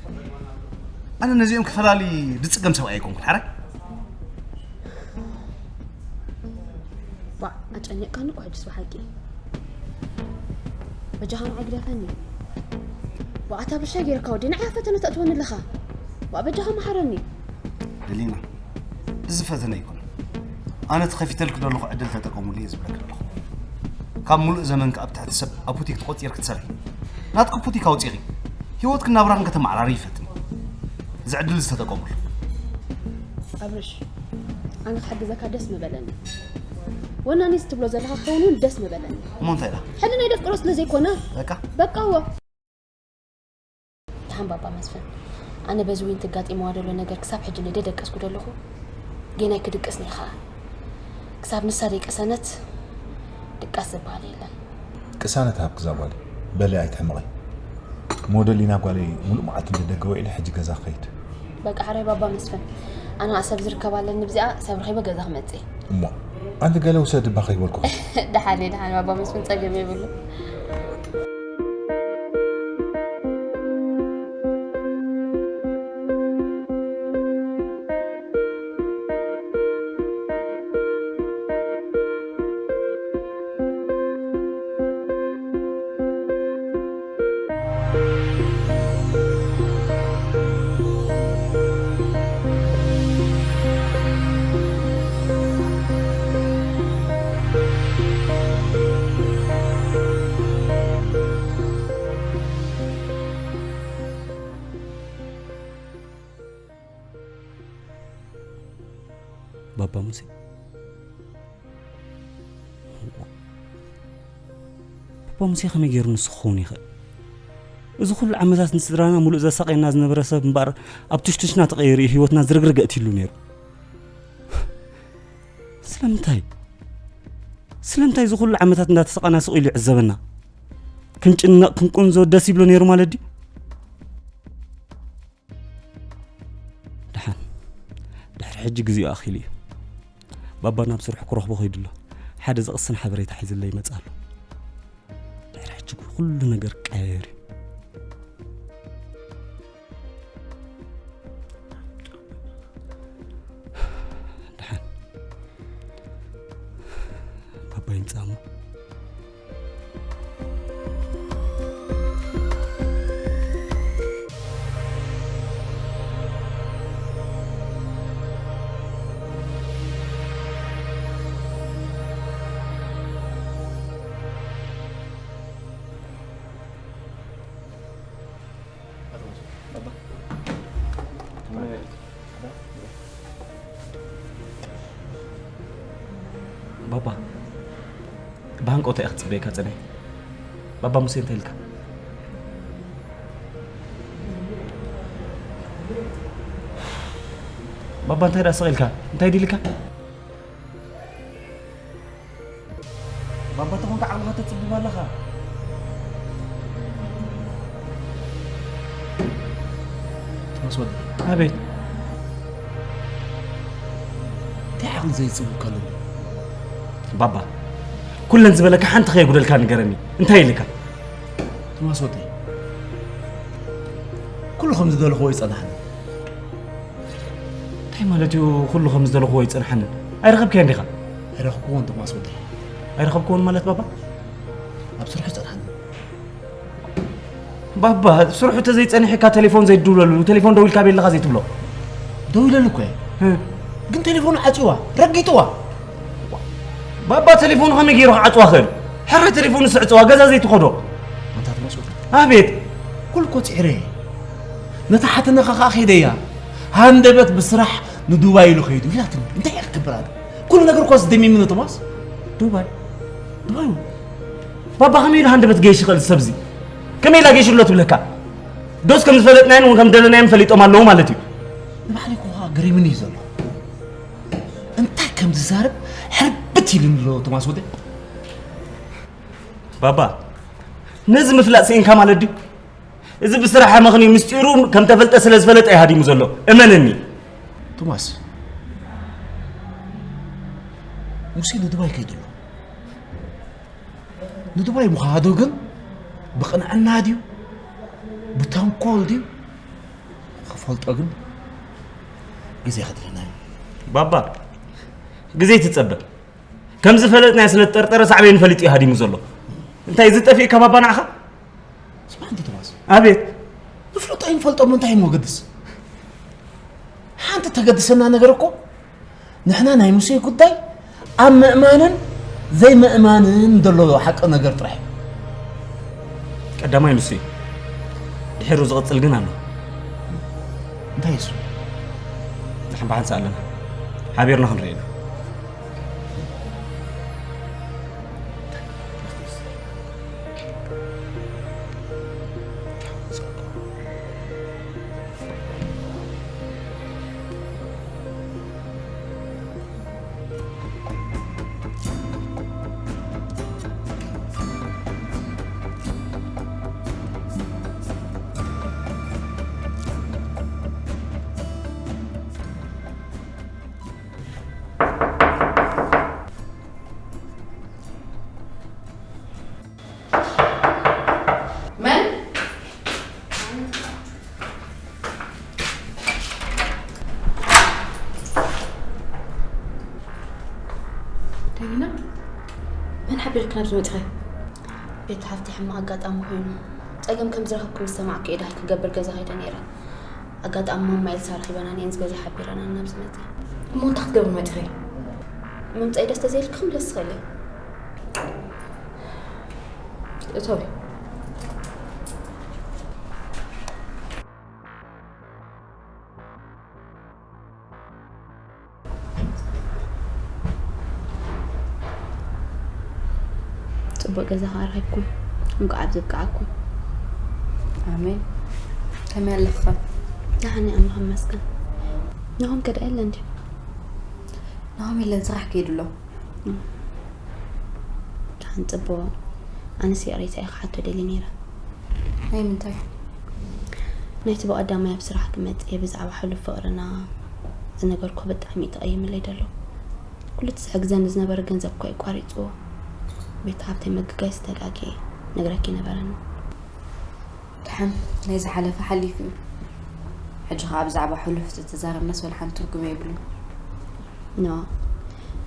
ኣነ ነዚኦም ክፈላሊ ዝፅገም ሰብኣይ ኣይኮንኩን ሓራይ። ዋእ ኣጨኒቕካኒ እኮ ሕጅስ ብሓቂ። በጃኻ ንዓይ ግደፈኒ። ዋእ ኣታ ብሻ ገይርካ ወዲ ንዓይ ኣብ ፈተነ ተእትወኒ ኣለኻ። ዋእ በጃኻ መሓረኒ። ደሊና እዚ ፈተነ ኣይኮነን። ኣነ ተኸፊተልኪ ዘለኹ ዕድል ተጠቀሙሉ እየ ዝብለኪ ዘለኹ። ካብ ሙሉእ ዘመንኪ ኣብ ትሕቲ ሰብ ኣብ ቡቲክ ተቖፂርኪ ትሰርሒ። ናትኪ ቡቲክ ኣውፂኺ ህይወትክን ናብራኽን ከተመዓራሪ ይፈትን። እዚ ዕድል እዚ ተጠቀሙሉ። ኣብርሽ ኣነ ክሕግዘካ ደስ ምበለኒ። ወናኒ እዚ ትብሎ ዘለኻ ክኸውን እውን ደስ ምበለኒ። እሞ እንታይ ኢላ? ሕልናይ ደፍቅሮ ስለ ዘይኮነ በቃ። በቃ እዎ። ደሓን ባባ መስፍን፣ ኣነ በዚ ዊንቲ ኣጋጢምዋ ዘሎ ነገር ክሳብ ሕጂ እንደ ደቀስኩ ዘለኹ፣ ገና ኣይክድቅስን እየ ኸኣ። ክሳብ ንሳ ደይቀሰነት ድቃስ ዝበሃል የለን። ቅሳነት ሃብኪ እዛ ጓለይ፣ በሊ ኣይትሕመቒ። ሞደሊና ጓለይ፣ ሙሉእ መዓልቲ እንደ ደገ ውዒለ ሕጂ ገዛ ክኸይድ። በቃ ሕራይ ባባ መስፍን፣ ኣነ ኸኣ ሰብ ዝርከብ ኣለኒ፣ ብዚኣ ሰብ ረኺበ ገዛ ክመጽእ እየ። እሞ ኣንቲ ገለ ውሰዲ እባ ከይበልኩኺ። ደሓን እየ፣ ደሓን ባባ መስፍን፣ ጸገም የብሉን። ባባ ሙሴ፣ ባባ ሙሴ ከመይ ገይሩ ንሱ ክኸውን ይኽእል? እዚ ኩሉ ዓመታት ንስድራና ሙሉእ ዘሳቕየና ዝነበረ ሰብ እምበኣር ኣብ ትሽትሽና ተቐይሩ እዩ ህይወትና ዝርግርግ ኣእትይሉ ነይሩ። ስለምንታይ? ስለምንታይ እዚ ኩሉ ዓመታት እንዳተሳቐና ስቕ ኢሉ ይዕዘበና? ክንጭነቕ ክንቁንዞ ደስ ይብሎ ነይሩ ማለት ድዩ? ደሓን ድሕሪ ሕጂ ግዜኡ ኣኺሉ እዩ። ባባ ናብ ስርሑ ክረኽቦ ከይዱ ኣሎ። ሓደ ዘቕስን ሓበሬታ ሒዝለይ ይመጽእ ኣሎ። ድሕሪ ሕጂ ኩሉ ነገር ቀያየር እዩ። ኣባይ ይምጻእ እሞ። ባባ፣ ብሃንቀውታ እየ ክጽበየካ ጸኒሐ። ባባ ሙሴ እንታይ ኢልካ? ባባ እንታይ ደኣ ስቕ ኢልካ? እንታይ ድዩ ኢልካ? ባባ ተኾንካ ዓቕልኻ ተጽብብ ኣለኻ። ቶማስ ወዲ። ኣቤት። እንታይ ዓቕሊ ዘይጽብብ ከለኒ? ባባ፣ ኩለን ዝበለካ ሓንቲ ከየጉደልካ ንገረኒ። እንታይ ኢልካ? ቶማስ ወዲ። ኩሉ ከም ዝደለኹዎ ይጸናሕኒ። እንታይ ማለት እዩ? ኩሉ ከም ዝደለኹዎ ይጸንሓንን? ኣይረኸብካዮን ዲኻ? ኣይረኸብኩዎን ቶማስ ወዲ። ኣይረኸብኩዎን ማለት ባባ? ኣብ ስርሑ ይጸንሓኒ። ባባ፣ ስርሑ ተዘይጸኒሕካ ቴሌፎን ዘይትድውለሉ፣ ቴሌፎን ደዊልካ ቤለኻ ዘይትብሎ። ደዊለሉ እኮ እየ። እ። ግን ቴሌፎኑ ዓጽዋ፣ ረጊጥዋ። ባባ፣ ቴሌፎኑ ከመይ ገይሩ ክዓጽዋ ክእል? ሕረ ቴሌፎኑ ስዕጽዋ፣ ገዛ ዘይትኸዶ። ኣንታ ቶማስ ወዲ። ኣቤት። ኩሉ እኮ ጽዒረ እየ። ነታ ሓትነኻ ከኣ ከይደያ። ሃንደበት ብስራሕ ንዱባይ ኢሉ ከይዱ ኢላትኒ። እንታይ እየ ክገብር ኣነ? ኩሉ ነገር እኮ ኣስደሚምኒ ቶማስ። ዱባይ? ዱባይ? ባባ ከመይ ኢሉ ሃንደበት ገይሽ ይኽእል ሰብዚ? ከመይ ኢላ ገይሽሎ ትብለካ? ዶስ ከም ዝፈለጥናዮን እውን ከም ደለናዮም ፈሊጦም ኣለዉ ማለት እዩ። ንባዕለይ እኮ ገሪምኒ እዩ ዘሎ። እንታይ ከም ዝዛረብ ሕርብት ኢሉኒ ኣሎ ቶማስ ወደ። ባባ፣ ነዚ ምፍላጥ ስኢንካ ማለት ድዩ? እዚ ብስራሕ ምኽንዩ ምስጢሩ ከም ተፈልጠ ስለ ዝፈለጠ እዩ ሃዲሙ ዘሎ። እመነኒ። ቶማስ፣ ሙሴ ንዱባይ ከይዱ ኣሎ። ንዱባይ ምኻዱ ግን ብቕንዕና ድዩ? ብተንኮል ድዩ? ክፈልጦ ግን ግዜ ከድልየና እዩ። ባባ፣ ግዜ ትጸበ። ከም ዝፈለጥናዮ ስለ ዝጠርጠረ ሳዕቤኑ ፈሊጡ እዩ ሃዲሙ ዘሎ። እንታይ እዚ ጠፊእካ ባባ ንዓኻ? ስማዕ እንተ ቶማስ። ኣቤት። ንፍለጦ ኣይንፈልጦ እሞ እንታይ እዩ መገድስ? ሓንቲ ተገድሰና ነገር እኮ ንሕና ናይ ሙሴ ጉዳይ ኣብ ምእማንን ዘይምእማንን ዘሎ ሓቂ ነገር ጥራሕ እዩ። ቀዳማይ ንሱ እዩ። ድሒሩ ዝቕጽል ግን ኣሎ። እንታይ እሱ? ንሓንባሓንሳ ኣለና። ሓቢርና ክንርኢ ኢና። መን? ደሊና? መን ሓቢርክ ናብዚ መጺኸ? ቤት ሃፍቲ ሕማቕ ኣጋጣሚ ኮይኑ ጸገም ከም ዝረኸብኩ ምስ ሰማዕኩ እየ ድሃይ ክገብር ገዛ ከይደ ነይረ። ኣጋጣሚ ማማ ኤልሳ ረኺበናን እየን ዝገዛ ሓቢረናን ናብዚ መጺኣ። እሞ እንታይ ክትገብሪ መጺኺ? ምምጻይ ደስ ተዘይልኪ ክምለስ ዝኽእል እየ። እቶይ። ጽቡቕ ገዛ ከኣ ረኺብኩም። እንቋዕ ኣብዚ ኣብቅዓኩም። ኣሜን። ከመይ ኣለኺ? ደሓን እየ፣ ኣምላኽ ይመስገን። ናሆም ከ ደኣ የለን ድዩ? ናሆም የለን፣ ስራሕ ከይዱ ኣሎ። እም። ደሓን፣ ጽቡቕ። ኣነስ ይቕሬታ እየ ክሓቶ ደልየ ነይረ። ናይ ምንታይ? ናይቲ ብቐዳማይ ኣብ ስራሕ ክመጽእ እየ ብዛዕባ ሕሉፍ ፍቕርና ዝነገርኩ ብጣዕሚ እዩ ተቐይምለይ ዘሎ። ኩሉ እቲ ዝሕግዘኒ ዝነበረ ገንዘብ እኮ እዩ ቋሪጽዎ። ቤት ሃብተይ ምግጋይ ዝተጋግየ ነግረኪ ነበረኒ። ደሓን ናይ ዝሓለፈ ሓሊፉ እዩ። ሕጂ ኸኣ ብዛዕባ ሕሉፍ ተተዛረብናስ ወላ ሓንቲ ትርጉም የብሉን። ኖ፣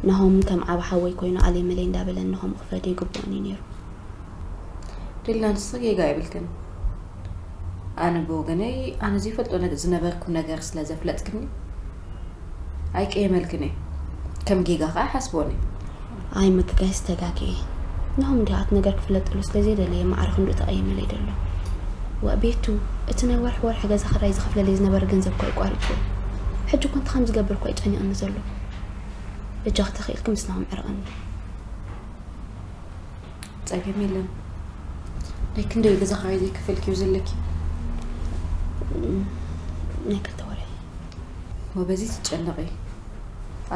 ናሆም ከም ዓቢ ሓወይ ኮይኑ ኣለይ መለይ እንዳበለኒ ከምኡ ክፈትዮ ይግብኦኒ ነይሩ። ዲላ፣ ንስኺ ጌጋ የብልክን። ኣነ ብወገነይ፣ ኣነ ዘይፈልጦ ነገ-፣ ዝነበርኩ ነገር ስለ ዘፍለጥክኒ ኣይቀየመልክን እየ። ከም ጌጋ ኸኣ ሓስቦን እየ። ኣይ፣ ምግጋይስ ተጋግየ። ናሆም እንዲኣት ነገር ክፍለጠሉ ስለ ዘይደለየ ማዕረ ክንድኡ ተቐይምለይ ደሎ። ዋእ ቤቱ፣ እቲ ናይ ወርሒ ወርሒ ገዛ ክራይ ዝኸፍለለይ ዝነበረ ገንዘብ እኳ እዩ ቋሪጹ። ሕጂ እኮ እንታይ ከም ዝገብር እኳ እዩ ጨኒቕኒ ዘሎ። በጃኺ ተኽኢልኪ ምስ ናሆም ዕረቕኒ። ጸገም የለን። ናይ ክንደይ ገዛ ክራይ ዘይከፈልክዮ ዘለኪ? እም፣ ናይ ክልተ ወርሒ። ወበዚ ትጨነቒ።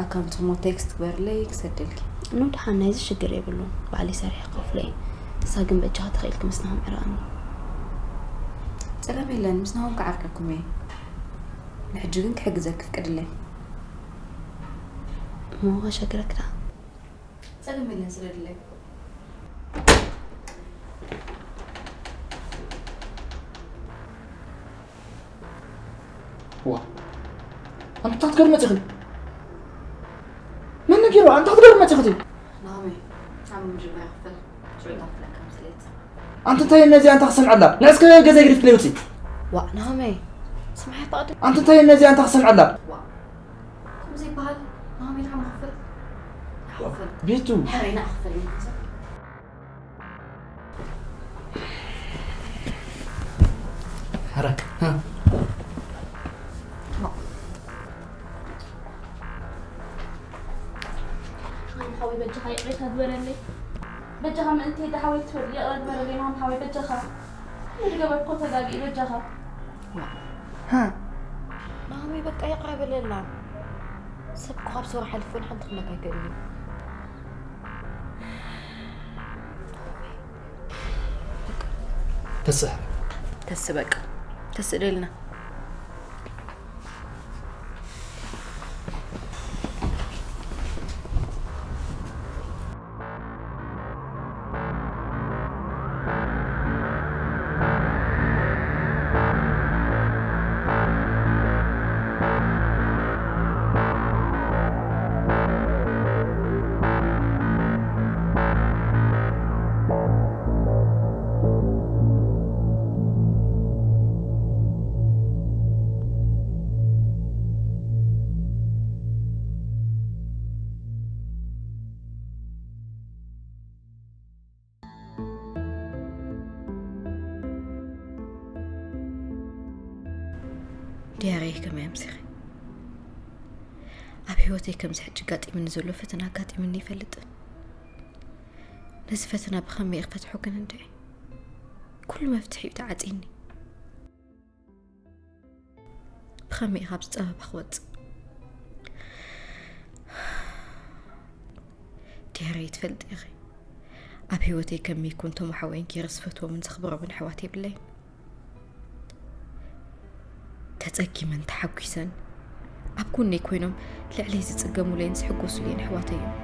ኣካውንት እሞ ቴክስት ግበርለይ ክሰደልኪ። ኖ፣ ደሓን፣ ናይዚ ሽግር የብሉን። ባዕለይ ሰሪሐ ክኸፍሎ እየ። ንሳ ግን በጃኻ ተኽኢልኪ ምስ ናሆም ዕረቕኒ። ጸገም የለን፣ ምስ ናሆም ክዓርቀኩም እየ። ንሕጂ ግን ክሕግዘኪ ፍቀድለይ። እሞ ከሸግረክ ደኣ። ጸገም የለን፣ ስደድለይ። ዋ፣ ኣንታ ክትገርም መጺኺ። መን ነጊሩ? ኣንታ ክትገርም መጺኺ። ናሆመይ፣ ኣብ መጀመርያ ክፍል ሽዑ እንዳፍለካ ምስለይት። ኣንቲ እንታይ ነዚ ኣንታ ክሰምዐላ? ንዕስከ ገዛ ግሪፍ ክለይ ውጺ። ዋ፣ ናሆመይ፣ ስምዓይ ፈቕድ። ኣንቲ እንታይ ነዚ ኣንታ ክሰምዐላ? ዋ፣ ከምዚ ይበሃል? ናሆመይ፣ ንዓማ ክፍል። ክፍል። ቤቱ። ሕራይ፣ ንዓ ክፍል። ሕራይ። ሃ። ሓወይ፣ በጃኻ ይቕሬታ ግበረለይ። በጃኻ ምእንቲ ዳ ሓወይ ትብል ይቕረ ግበረለይ። ናም ሓወይ፣ በጃኻ። ንዝገበርኮ ተጋጊ፣ በጃኻ። ሃ። ናሆመይ፣ በቃ ይቕረ በለላ። ሰብ እኮ ካብ ሰውራ ሓሊፉ ንሓንቲ ክብለካ ኣይክእልን እዩ። ተስእ። ተስእ በቃ። ተስእ ደልና። ዲያረይ፣ ከመይ ኣምሲኺ? ኣብ ህይወተይ ከምዚ ሕጂ ጋጢምኒ ዘሎ ፈተና ኣጋጢምኒ ይፈልጥን። ነዚ ፈተና ብኸመይ ክፈትሖ ግን እንድዒ? ኩሉ መፍትሒ እዩ ተዓጺኒ። ብኸመይ ኢኻ ኣብዚ ጸበባ ክወጽእ? ዲያረይ፣ ትፈልጢ ኢኺ፣ ኣብ ህይወተይ ከመይ ይኩን ተመሓወይን ጌረ ዝፈትዎምን ዘኽብሮምን ኣሕዋት የብለይን። ተጸጊመን ተሓጒሰን ኣብ ጎነይ ኮይኖም ልዕለይ ዝጽገሙለይን ዝሕጎሱለይን ኣሕዋተይ እዮም።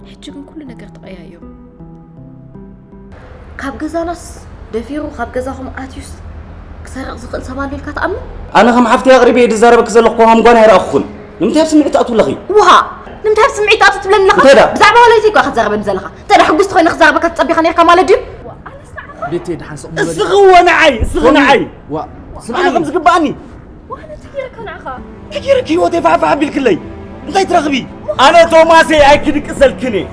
ሕጂ ግን ኩሉ ነገር ተቐያይሩ። ካብ ገዛናስ ደፊሩ ካብ ገዛኹም ኣትዩስ ክሰርቕ ዝኽእል ሰብ ኣሎ ኢልካ ትኣምን? ኣነ ከም ሓፍቲ ኣቕሪበ እየ ዝዛረበኪ ዘለኹ፣ ከም ጓና ኣይረኣኹኽን። ንምንታይ ኣብ ስምዒት ትኣትዊ ኣለኺ? ውሃ! ንምንታይ ኣብ ስምዒት ትኣትው ትብለኒ ኣለኻ? እንታይ ደኣ? ብዛዕባ ወለይተይ እኮ ኢኻ ትዛረበኒ ዘለኻ። እንታይ ደኣ፣ ሕጉስቲ ኮይነ ክዛረበካ ትጸቢኻ ነይርካ ማለት ድዩ? ቤተይ፣ ደሓን ስቕ በሊ። እስኺ እወ ንዓይ፣ እስኺ ንዓይ። ዋ፣ ኣነ ስምዓኒ። ከም ዝግባኣኒ። ዋህነ ትጌረካ ንዓኻ። ተጌረኪ ህይወተይ ፋሕፋሕ ኣቢልክለይ። እንታይ ትረኽቢ? ኣነ ቶማሰይ ኣይክድቅሰልክን እየ።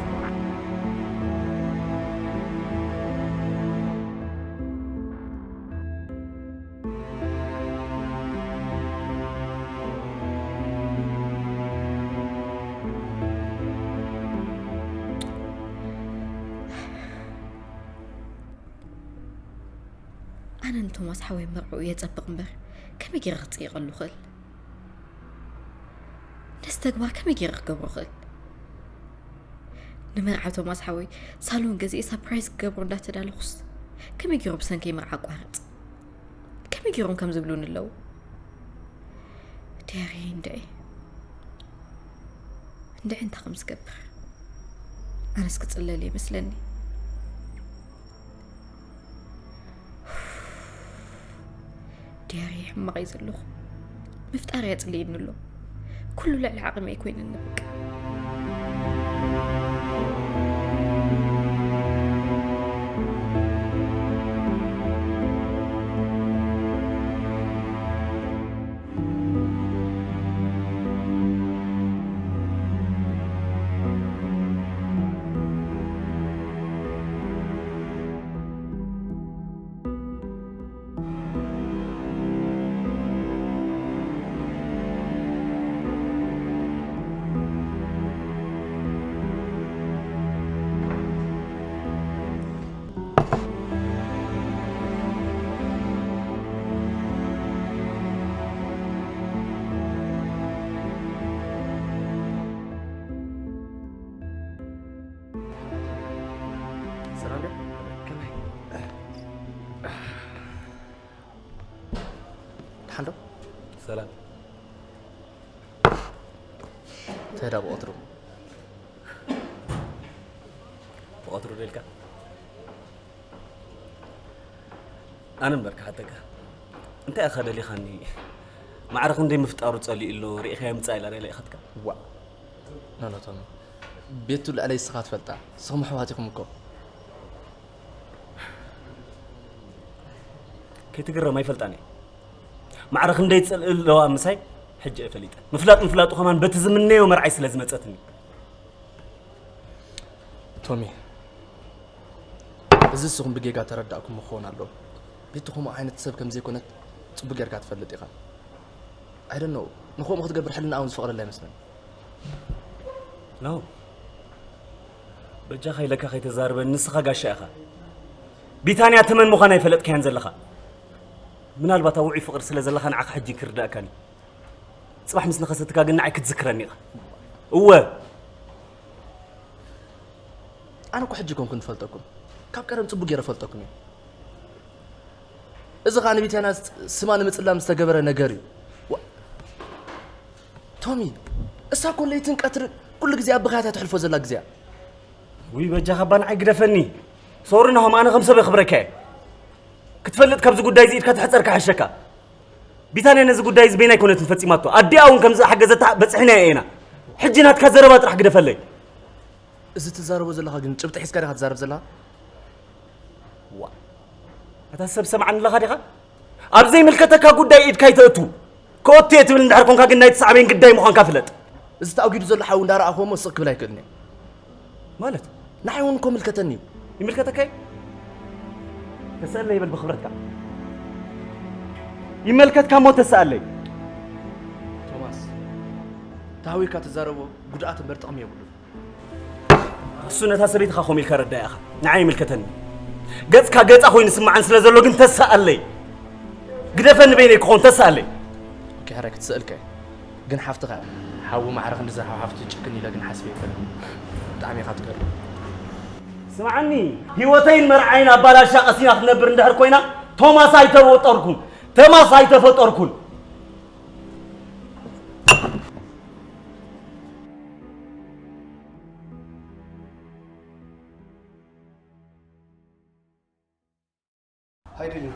ኣነ ንቶማስ ሓወይ መርዕኡ እየ ጸብቕ እምበር፣ ከመይ ገይረ ክጽይቐሉ እኽእል? ተግባር ከመይ ገይረ ክገብሮ ክእል? ንመርዓ ቶማስ ሓወይ ሳሎን ገዚኤ ሳፕራይዝ ክገብሮ እንዳተዳለኹስ ከመይ ገይሩ ብሰንከይ መርዓ ኣቋርጽ? ከመይ ገይሮም ከም ዝብሉኒ ኣለዉ? ደያሪ እንድዒ እንድዒ እንታይ ከም ዝገብር ኣነስ ክጽለል ይመስለኒ። ድያሪ ሕማቕ እዩ ዘለኹ። ምፍጣር የጽልየኒ ኣሎ። ኩሉ ልዕሊ ዓቕሚ ኣይኮይነኒ በቃ። ሰላም ዶ? ከመይ? ደሓን ዶ? ሰላም። እንታይ ደኣ ብቐትሩ? ብቐትሩ ደልካ? ኣነ እምበር ክሓተካ። እንታይ ኢኻ ደሊኻኒ? ማዕረ ክንደይ ምፍጣሩ ጸሊኡ ኣሎ፣ ርኢኻዮ ምጻእ ኢላ ደላ ኢኻትካ? ዋእ። ኖ፣ ኖ፣ ቶሚ። ቤቱ ልዕለይ እስኻ ትፈልጣ። ንስኹም ኣሕዋት ኢኹም እኮ። ከይትግረም ኣይፈልጣን እየ። ማዕረ ክንደይ ትጸልእ ኣለዋ ምሳይ ሕጂ እየ ፈሊጠ። ምፍላጥ ምፍላጡ ከማን በቲ ዝምነዮ መርዓይ ስለ ዝመጸትኒ። ቶሚ፣ እዚ ንስኹም ብጌጋ ተረዳእኩሞ ክኸውን ኣለዎ። ቤቲ ከምኡ ዓይነት ሰብ ከም ዘይኮነት ጽቡቕ ጌርካ ትፈልጥ ኢኻ። I don't know፣ ንኸምኡ ክትገብር ሕልና እውን ዝፈቕደላ ኣይመስለኒ። ኖ፣ በጃኻ ኢለካ ከይተዛርበኒ፣ ንስኻ ጋሻ ኢኻ። ቢታንያ ተመን ምዃና ኣይፈለጥካያን ዘለኻ። ምናልባት ኣብ ውዑይ ፍቕሪ ስለ ዘለኻ ንዓኻ ሕጂ ክርዳእካን እዩ። ጽባሕ ምስ ነኸሰትካ ግን ንዓይ ክትዝክረኒ ኢኻ። እወ። ኣነ እኮ ሕጂ ኮንኩ ንፈልጠኩም። ካብ ቀደም ጽቡቕ ገይረ ፈልጠኩም እየ። እዚ ኸኣ ንቢታንያ ስ-፣ ስማ ንምጽላም ዝተገበረ ነገር እዩ። ዋ-፣ ቶሚ፣ እሳ እኮ ለይትን ቀትርን ኩሉ ግዜ ኣብ ብኽያት እያ ተሕልፎ ዘላ ግዜኣ። ውይ፣ በጃኻ እባ ንዓይ ግደፈኒ። ሶሪ ናሆም፣ ኣነ ከም ሰብ የኽብረካ እየ። ክትፈልጥ ካብዚ ጉዳይ እዚ ኢድካ ትሕጸር ክሓሸካ። ቢታንያ ነዚ ጉዳይ እዚ በይና ኣይኮነትን ፈጺማቶ። ኣዲኣ እውን ከም ዝሓገዘታ በጺሕናዮ ኢና። ሕጂ ናትካ ዘረባ ጥራሕ ግደፈለይ። እዚ ትዛረቦ ዘለኻ ግን ጭብጢ ሒዝካ ዲኻ ትዛረብ ዘለኻ? ዋ፣ ኣታ ሰብ ሰምዓኒ ኣለኻ ዲኻ? ኣብ ዘይምልከተካ ጉዳይ ኢድካ ኣይተእቱ። ክኦቱ እየ ትብል እንድሕር ኮንካ ግን ናይቲ ሳዕቤን ግዳይ ምዃንካ ፍለጥ። እዚ ተኣጒዱ ዘሎ ሓዊ እንዳረኣኹዎ እሞ ስቕ ክብል ኣይክእልን እየ። ማለት? ንዓይ እውን እኮ ምልከተኒ እዩ። ይምልከተካ እዩ? ተስኣለይ ይበል ብኽብረትካ። ይመልከትካ እሞ ተስኣለይ። ቶማስ፣ ተሃዊካ ትዛረቦ ጉድኣት እምበር ጥቕሚ የብሉን። እሱ ነታ ሰበይትኻ ኮም ኢልካ ረዳያ ኢኻ። ንዓይ ይምልከተኒ። ገጽካ ገጻ ኮይኑ ስምዓን ስለ ዘሎ ግን ተስኣለይ። ግደፈኒ በይነይ ክኾን ተስኣለይ። ኦኬ፣ ሕራይ ክትስእልካ እየ። ግን ሓፍትኻ እያ። ሓዊ ማዕረ ክንድዚ ሓው ሓፍቱ ይጭክን ኢለ ግን ሓስበ ኣይፈልጥን። ብጣዕሚ ኢኻ ትገርም። ስምዓኒ፣ ህይወተይን መርዓይን ኣባላሻ ቀሲና ክትነብር እንድሕር ኮይና፣ ቶማስ ኣይተፈጠርኩን። ተማስ ኣይተፈጠርኩን። ሃይ ዱኛ።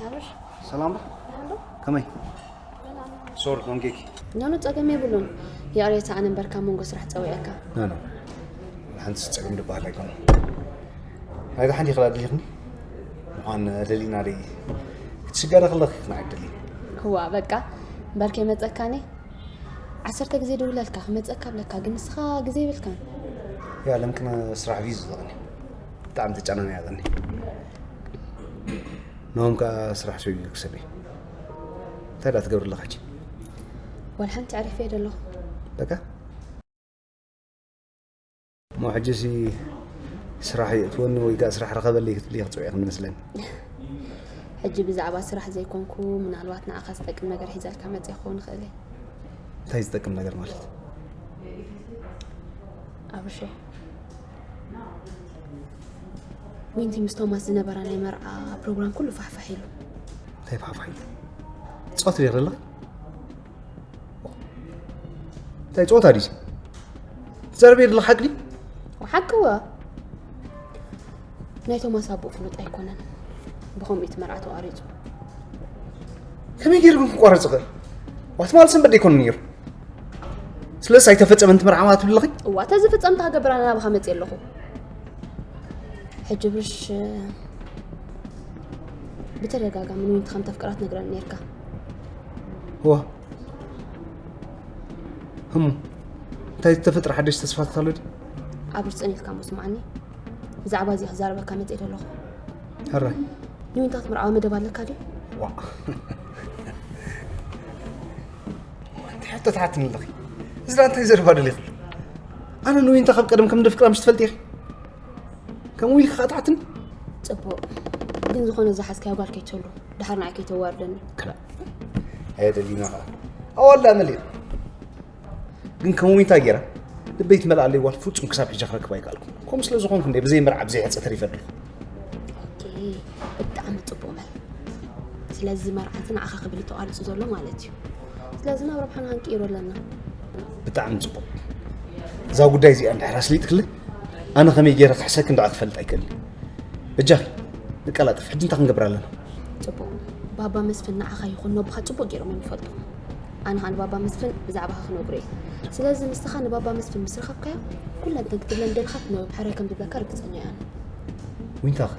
ኣበሽ። ሰላም ዶ? ደህና ዶ? ከመይ? ደህና ነኝ። ሶሪ፣ ሎንጌኪ። ኖ፣ ኖ፣ ጸገም የብሉን። ይቕሬታ፣ ኣነ እምበርካ መንጎ ስራሕ ጸዊዐካ። ኖ፣ ኖ። ሓንቲ ጸገም ዝበሃል ኣይኮነን። ናይ ደሓን ዲኺ ደሊኽኒ? ምዃን ደሊና ደይ ክትሽገረ ከለኺ ክንዓይ ደሊ። ህዋ፣ በቃ። እምበርከ መጸካኒ? ዓሰርተ ግዜ ደውለልካ፣ ክመጸካ ብለካ፣ ግን ንስኻ ግዜ የብልካን። ያ፣ ለምክነ ስራሕ ቢዚ ዘቕኒ። ብጣዕሚ ተጨናኒቐ ቀኒ። ናሆም ከኣ ስራሕ ሰብዩ ክሰብ እዩ። እንታይ ደኣ ትገብሪ ኣለኻ ሕጂ? ዋላ ሓንቲ ኣዕሪፈ እየ ዘለኹ። በቃ? እሞ ሕጂሲ ስራሕ የእትወኒ ወይ ከኣ ስራሕ ርኸበለይ ክትብሊ ክትጽውዒ ክንዲ መስለኒ። ሕጂ ብዛዕባ ስራሕ ዘይኮንኩ፣ ምናልባት ንዓኻ ዝጠቅም ነገር ሒዘልካ መጽየ ክኸውን ይኽእል እየ። እንታይ ዝጠቅም ነገር ማለት? ኣብርሸ፣ ዊንቲ ምስ ቶማስ ዝነበራ ናይ መርዓ ፕሮግራም ኩሉ ፋሕፋሕ ኢሉ። እንታይ ፋሕፋሕ ኢሉ? ጾት ዲር ኣለኺ? እንታይ ጾታ ዲዚ? ትዛረብ የለ ሓቂ? ሓቂ ዋ። ናይ ቶማስ ኣቦ ፍሉጥ ኣይኮነን። ብኸምኡ እቲ መርዓ ተቋሪጹ። ከመይ ገይሩ ግን ክቋረጽ ይኽእል? ዋት ማለት ሰንበት ኣይኮነን ነይሩ። ስለስ ኣይተፈጸመን እቲ መርዓ ማለት ትብለኺ? እዋ ተዝፍጸም ታገበራና ናባኻ መጽእ ኣለኹ። ሕጂ ብርሽ ብተደጋጋሚ ንዊንቲ ከም ተፍቅራ ትነግረኒ ነርካ። ዋ ህሙ እንታይ ዝተፈጥረ ሓደሽ ተስፋታት ኣሎ ድዩ? ኣብ ርፅን ኢልካ ሞ ስምዓኒ። ብዛዕባ እዚ ክዛረበካ መፅእ ኣለኹ። ሕራይ ንዊንታ ክትምርዓዋ መደብ ኣለካ ድዩ? ዋ እንታይ ሕቶ ትሓትኒ ኣለኺ? እዚ ዳ እንታይ ዘረባ ደሊኽሉ? ኣነ ንዊንታ ካብ ቀደም ከም ደፍቅራ ምሽ ትፈልጢ ኢኺ? ከምኡ ኢልካ ከዓ ትሓትኒ? ፅቡቅ ግን ዝኾነ ዝሓዝካዮ ጓል ከይትህሉ ድሓር ንዓይ ከይተዋርደኒ። ክላ ኣየደሊና ከዓ ኣዋላ መሊር ግን ከም ዊንታ ገይራ ልበይ ትመልኣለይ ጓል ፍጹም ክሳብ ሕጂ ክረክባ ኣይከኣልኩ። ከምኡ ስለ ዝኾንኩ እንደ ብዘይ መርዓ ብዘይ ሕፀ ተሪፈ ኣለኹ። ኦኬ፣ ብጣዕሚ ጽቡቕ በል። ስለዚ መርዓንቲ ንዓኻ ክብል ተቋሪጹ ዘሎ ማለት እዩ። ስለዚ ናብ ረብሓና ክንቅይሮ ኣለና። ብጣዕሚ ጽቡቕ። እዛ ጉዳይ እዚኣ እንድሕር ኣስሊጥክለ ኣነ ከመይ ገይረ ክሕሰክ እንድዓ ክፈልጥ ኣይክእልን። በጃኺ ንቀላጠፍ። ሕጂ እንታይ ክንገብር ኣለና? ጽቡቕ። ባባ መስፍን ንዓኻ ይኹን ነቦኻ ጽቡቕ ገይሮም እዮም ዝፈልጡ። ኣነ ኸኣ ንባባ መስፍን ብዛዕባኻ ክነግሮ እየ። ስለዚ ንስኻ ንባባ መስፍን ምስ ረኸብካዮ ኩለን እተን ክትብለን ደለኻ ትነብብ ሕራይ ከም ዝብለካ ርግጸኛ እየ ኣነ። ዊንታኸ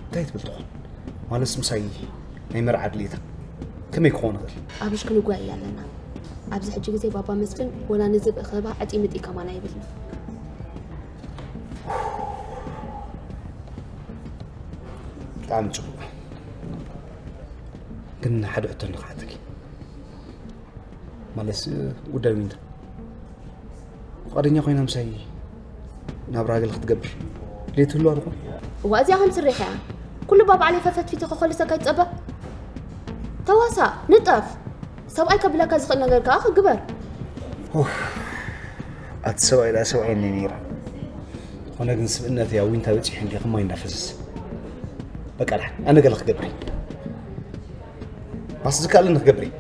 እንታይ ትብል ትኾን? ማለትስ ምሳይ ናይ መርዓ ድሌታ ከመይ ክኾን ይኽእል? ኣብሽ ክንጓየ ኣለና። ኣብዚ ሕጂ ግዜ ባባ መስፍን ወላ ንዝብኢ ክህባ ዕጢ ምጢ ከማን ኣይብልን። ብጣዕሚ ጽቡቕ ግን ሓደ ሕቶ ንኽሓተኪ ማለትስ ጉዳይ ዊንታ ፍቓደኛ ኮይና ምሳይ ናብራ ገለ ክትገብር ድሌት ህልዋ ድኾን? እዋ እዚኣ ከም ስሪኻ እያ ኩሉ ባባዕለይ ፈፈትፊቲ ከኾልሰካ ይጸበ ተዋሳ ንጠፍ ሰብኣይ ከብለካ ዝኽእል ነገር ከዓ ክግበር ኣቲ ሰብኣይ ዳ ሰብኣይ እኒ ነይራ ኮነ ግን ስብእነት እያ ዊንታ በፂሑ እንዲ ከማይ እንዳፈሰስ በቃ ዳ ኣነ ገለ ክገብር ማስ ዝከኣለኒ ክገብር እዩ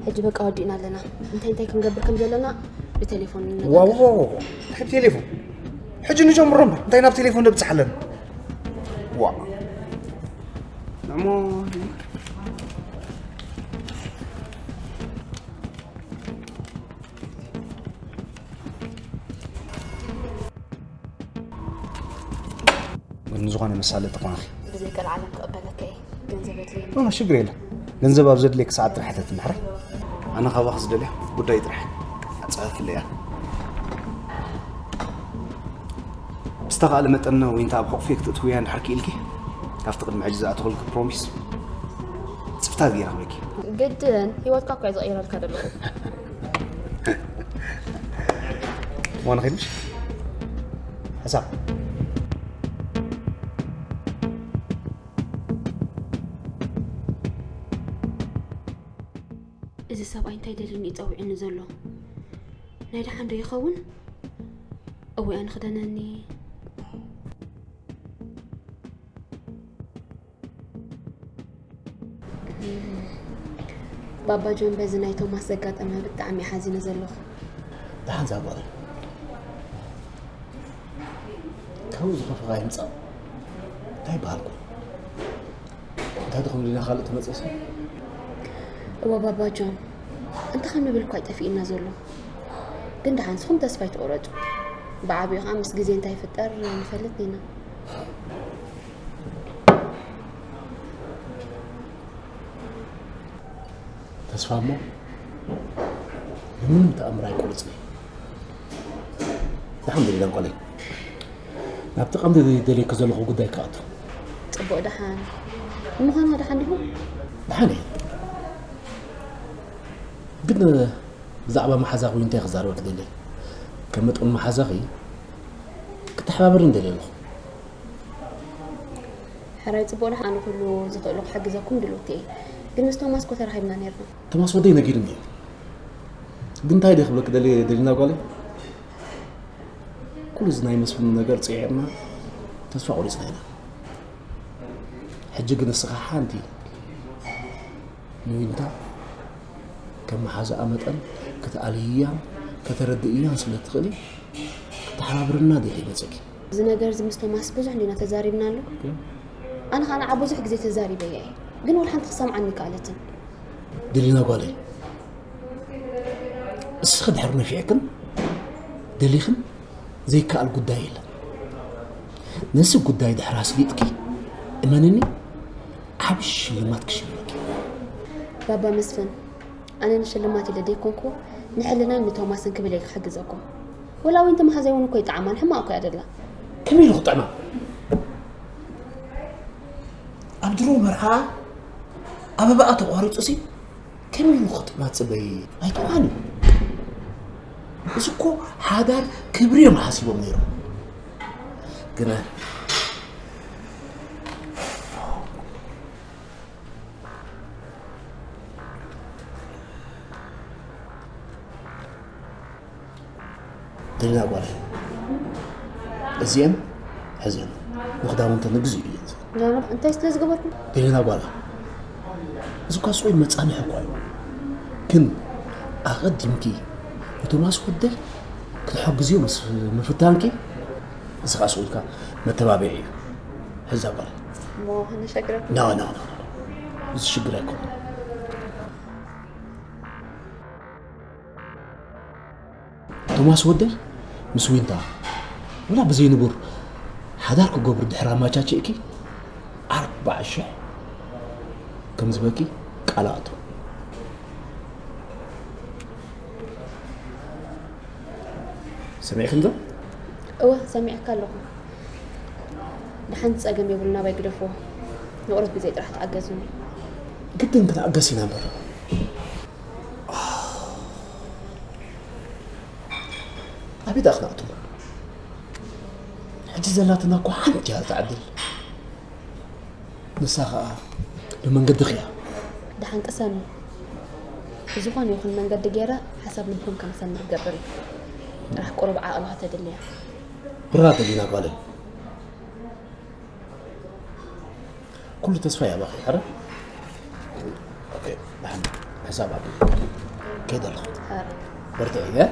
ሕጂ በቃ ወዲእና ኣለና እንታይ እንታይ ክንገብር ከም ዘለና ብቴሌፎን ንነጋገር። ዋው እንታይ ብቴሌፎን ሕጂ ንጀምሮ እምበር እንታይ ናብ ቴሌፎን ነብፅሕ ኣለና ዋ እሞ ግን ዝኾነ መሳለጢ ኮንኺ። ብዘይ ቀልዓለም ክቕበለካ እየ። ገንዘብ የድልየኒ። ኖ፣ ኖ፣ ሽግር የለን። ገንዘብ ኣብ ዘድልየኪ ሰዓት ጥራሕ ተትምሕረ። ኣነ ካባኺ ዝደልያ ጉዳይ ጥራሕ። ኣጻፊለያ። ብዝተኻእለ መጠን ዊንታ ኣብ ሕቑፊ ክትእትውያ እንድሕር ክኢልኪ፣ ካብቲ ቅድሚ ሕጂ ዝኣተኹልኪ ፕሮሚስ ጽፍታት ገይረ ክበኪ። ግድን ህይወትካ እኮ እየ ዝቕይረልካ ዘለኹ። ዋና ኸይድሽ? ሕሳብ። እዚ ሰብኣይ እንታይ ደልዩኒ እዩ ጸዊዑኒ ዘሎ? ናይ ደሓን ዶ ይኸውን? እወ ኣነ ክደነኒ። ባባ ጆን በዚ ናይ ቶማስ ዘጋጠመ ብጣዕሚ ሓዚነ ዘለኹ። ደሓን ዛጓል ካብኡ ዝኸፈኻ ይምጻእ እንታይ በሃልኩ እንታይ ድኹም ዲና ካልእ ትመጽእሲ እወ ባባ ጆን እንታይ ከም ንብል እኳ ይጠፊእና ዘሎ ግን ደሓን ንስኹም ተስፋ ይትቑረጹ ብዓቢኡ ከዓ ምስ ግዜ እንታይ ይፍጠር ንፈልጥ ኢና ተስፋ እሞ ብምንም ተኣምር ኣይቆርፅን እዩ። ደሓን ደሊና እንቆለይ ናብቲ ቀንዲ ደልየኪ ዘለኹ ጉዳይ ክኣቱ። ፅቡቅ ደሓን ንምዃኑ ደሓን ዲኹም? ደሓን እየ ግን ብዛዕባ መሓዛኺ እንታይ ክዛረበኪ ደልየ ከም መጠን መሓዛኺ ክተሓባበርኒ ደልየ ኣለኹ። ሕራይ ጽቡቕ ደሓ ኣነ ኩሉ ዝኽእሎ ክሕግዘኩም ድልውቲ እየ ግን ምስ ቶማስ እኮ ተራኺብና ኔርና። ቶማስ ወደይ ነጊሩኒ እዩ። ግን እንታይ ደይ ክብለክ ደልየ ደሊና ጓለይ? ኩሉ እዚ ናይ መስፍን ነገር ጽዒርና ተስፋ ቆሪጽና ኢና። ሕጂ ግን እስኻ ሓንቲ ንዊንታ ከም መሓዛኣ መጠን ክትኣልይያን ከተረድእያን ስለ ትኽእሊ፣ ክትሓባብርና ደልየ መጸኪ። እዚ ነገር እዚ ምስ ቶማስ ብዙሕ እንዲና ተዛሪብናሉ። ኦኬ። ኣነ ኸኣ ንዓ ብዙሕ ግዜ ተዛሪበያ እየ፣ ግን ወላ ሓንቲ ክሰምዓኒ ኣይከኣለትን። ደሊና ጓለይ፣ እስኺ ድሕር ነፊዕክን ደሊኽን ዘይከኣል ጉዳይ የለን። ነዚ ጉዳይ ድሕር ኣስሊጥኪ፣ እመንኒ፣ ዓቢ ሽልማት ክሽልመኪ። ባባ መስፍን፣ ኣነ ንሽልማት ኢለ ደይኮንኩ፣ ንሕልናይ ንቶማስን ክብል እየ ክሕግዘኩም። ወላ ዊንቲ መሓዛይ እውን እኮ ይጥዓማን፣ ሕማቕ እኮ እያ ደላ። ከመይ ኢሉ ክጥዕማ? ኣብ ድሮ መርዓ ኣበባኣ ተቋሪጹ ሲ ከመይ ኢሉ ክጥዕማ ጽበይ? ኣይጥዕማን እዩ። እዚ እኮ ሓዳር ክብሪ እዮም ሓሲቦም ነይሮም። ግና ደሊና ጓል፣ እዚአን ሕዘን ንክዳውንተን ንግዝኡ እየን። ኖ፣ ኖ፣ እንታይ ስለ ዝገበርኩም? ደሊና ጓል፣ እዚ እኳ ስቑይ መጻንሒ እኳ እዩ። ግን ኣቐዲምኪ ንቶማስ ወደይ ክትሕግዝዮ ምስ ምፍታንኪ፣ እዚ ኸኣ ስቑልካ መተባብዒ እዩ። ሕዛ ጓል። እሞ ክንሸግረኩም? ኖ፣ ኖ፣ ኖ፣ ኖ። እዚ ሽግር ኣይኮነን። ቶማስ ወደይ ምስ ዊንታ ወላ ብዘይ ንቡር ሓዳር ክገብሩ ድሕሪ ኣመቻችእኪ፣ ኣርባዓ ሽሕ ከም ዝበኪ ቃል ኣእቱ። ሰሚዕክን ዶ? እወ፣ ሰሚዐካ ኣለኹ። ደሓን ጸገም የብሉን፣ ናባይ ግደፍዎ። ንቑሩብ ግዜ ጥራሕ ተኣገዙኒ። ግድን ክትኣገስ ኢና እምበር። ኣቤት ኣኽናዕቱ። ሕጂ ዘላትና እኮ ሓንቲ እያ እታ ዕድል። ንሳ ኸኣ ብመንገድኺ እያ። ደሓን ቅሰኒ። ብዝኾነ ይኹን መንገዲ ገይረ ሓሳብ ልብኩም ከም ሰምር ክገብር እዩ። ጥራሕ ቁሩብ ዓቕሊ ከተድልያ። ብራ ደሊና ጓለይ። ኩሉ ተስፋ እያ ባኺ፣ ሕረ? ኦኬ፣ ደሓን ሕሳብ ኣብሊ። ከይደ ኣለኹ። ሕረ። በርትዒ፣ እ?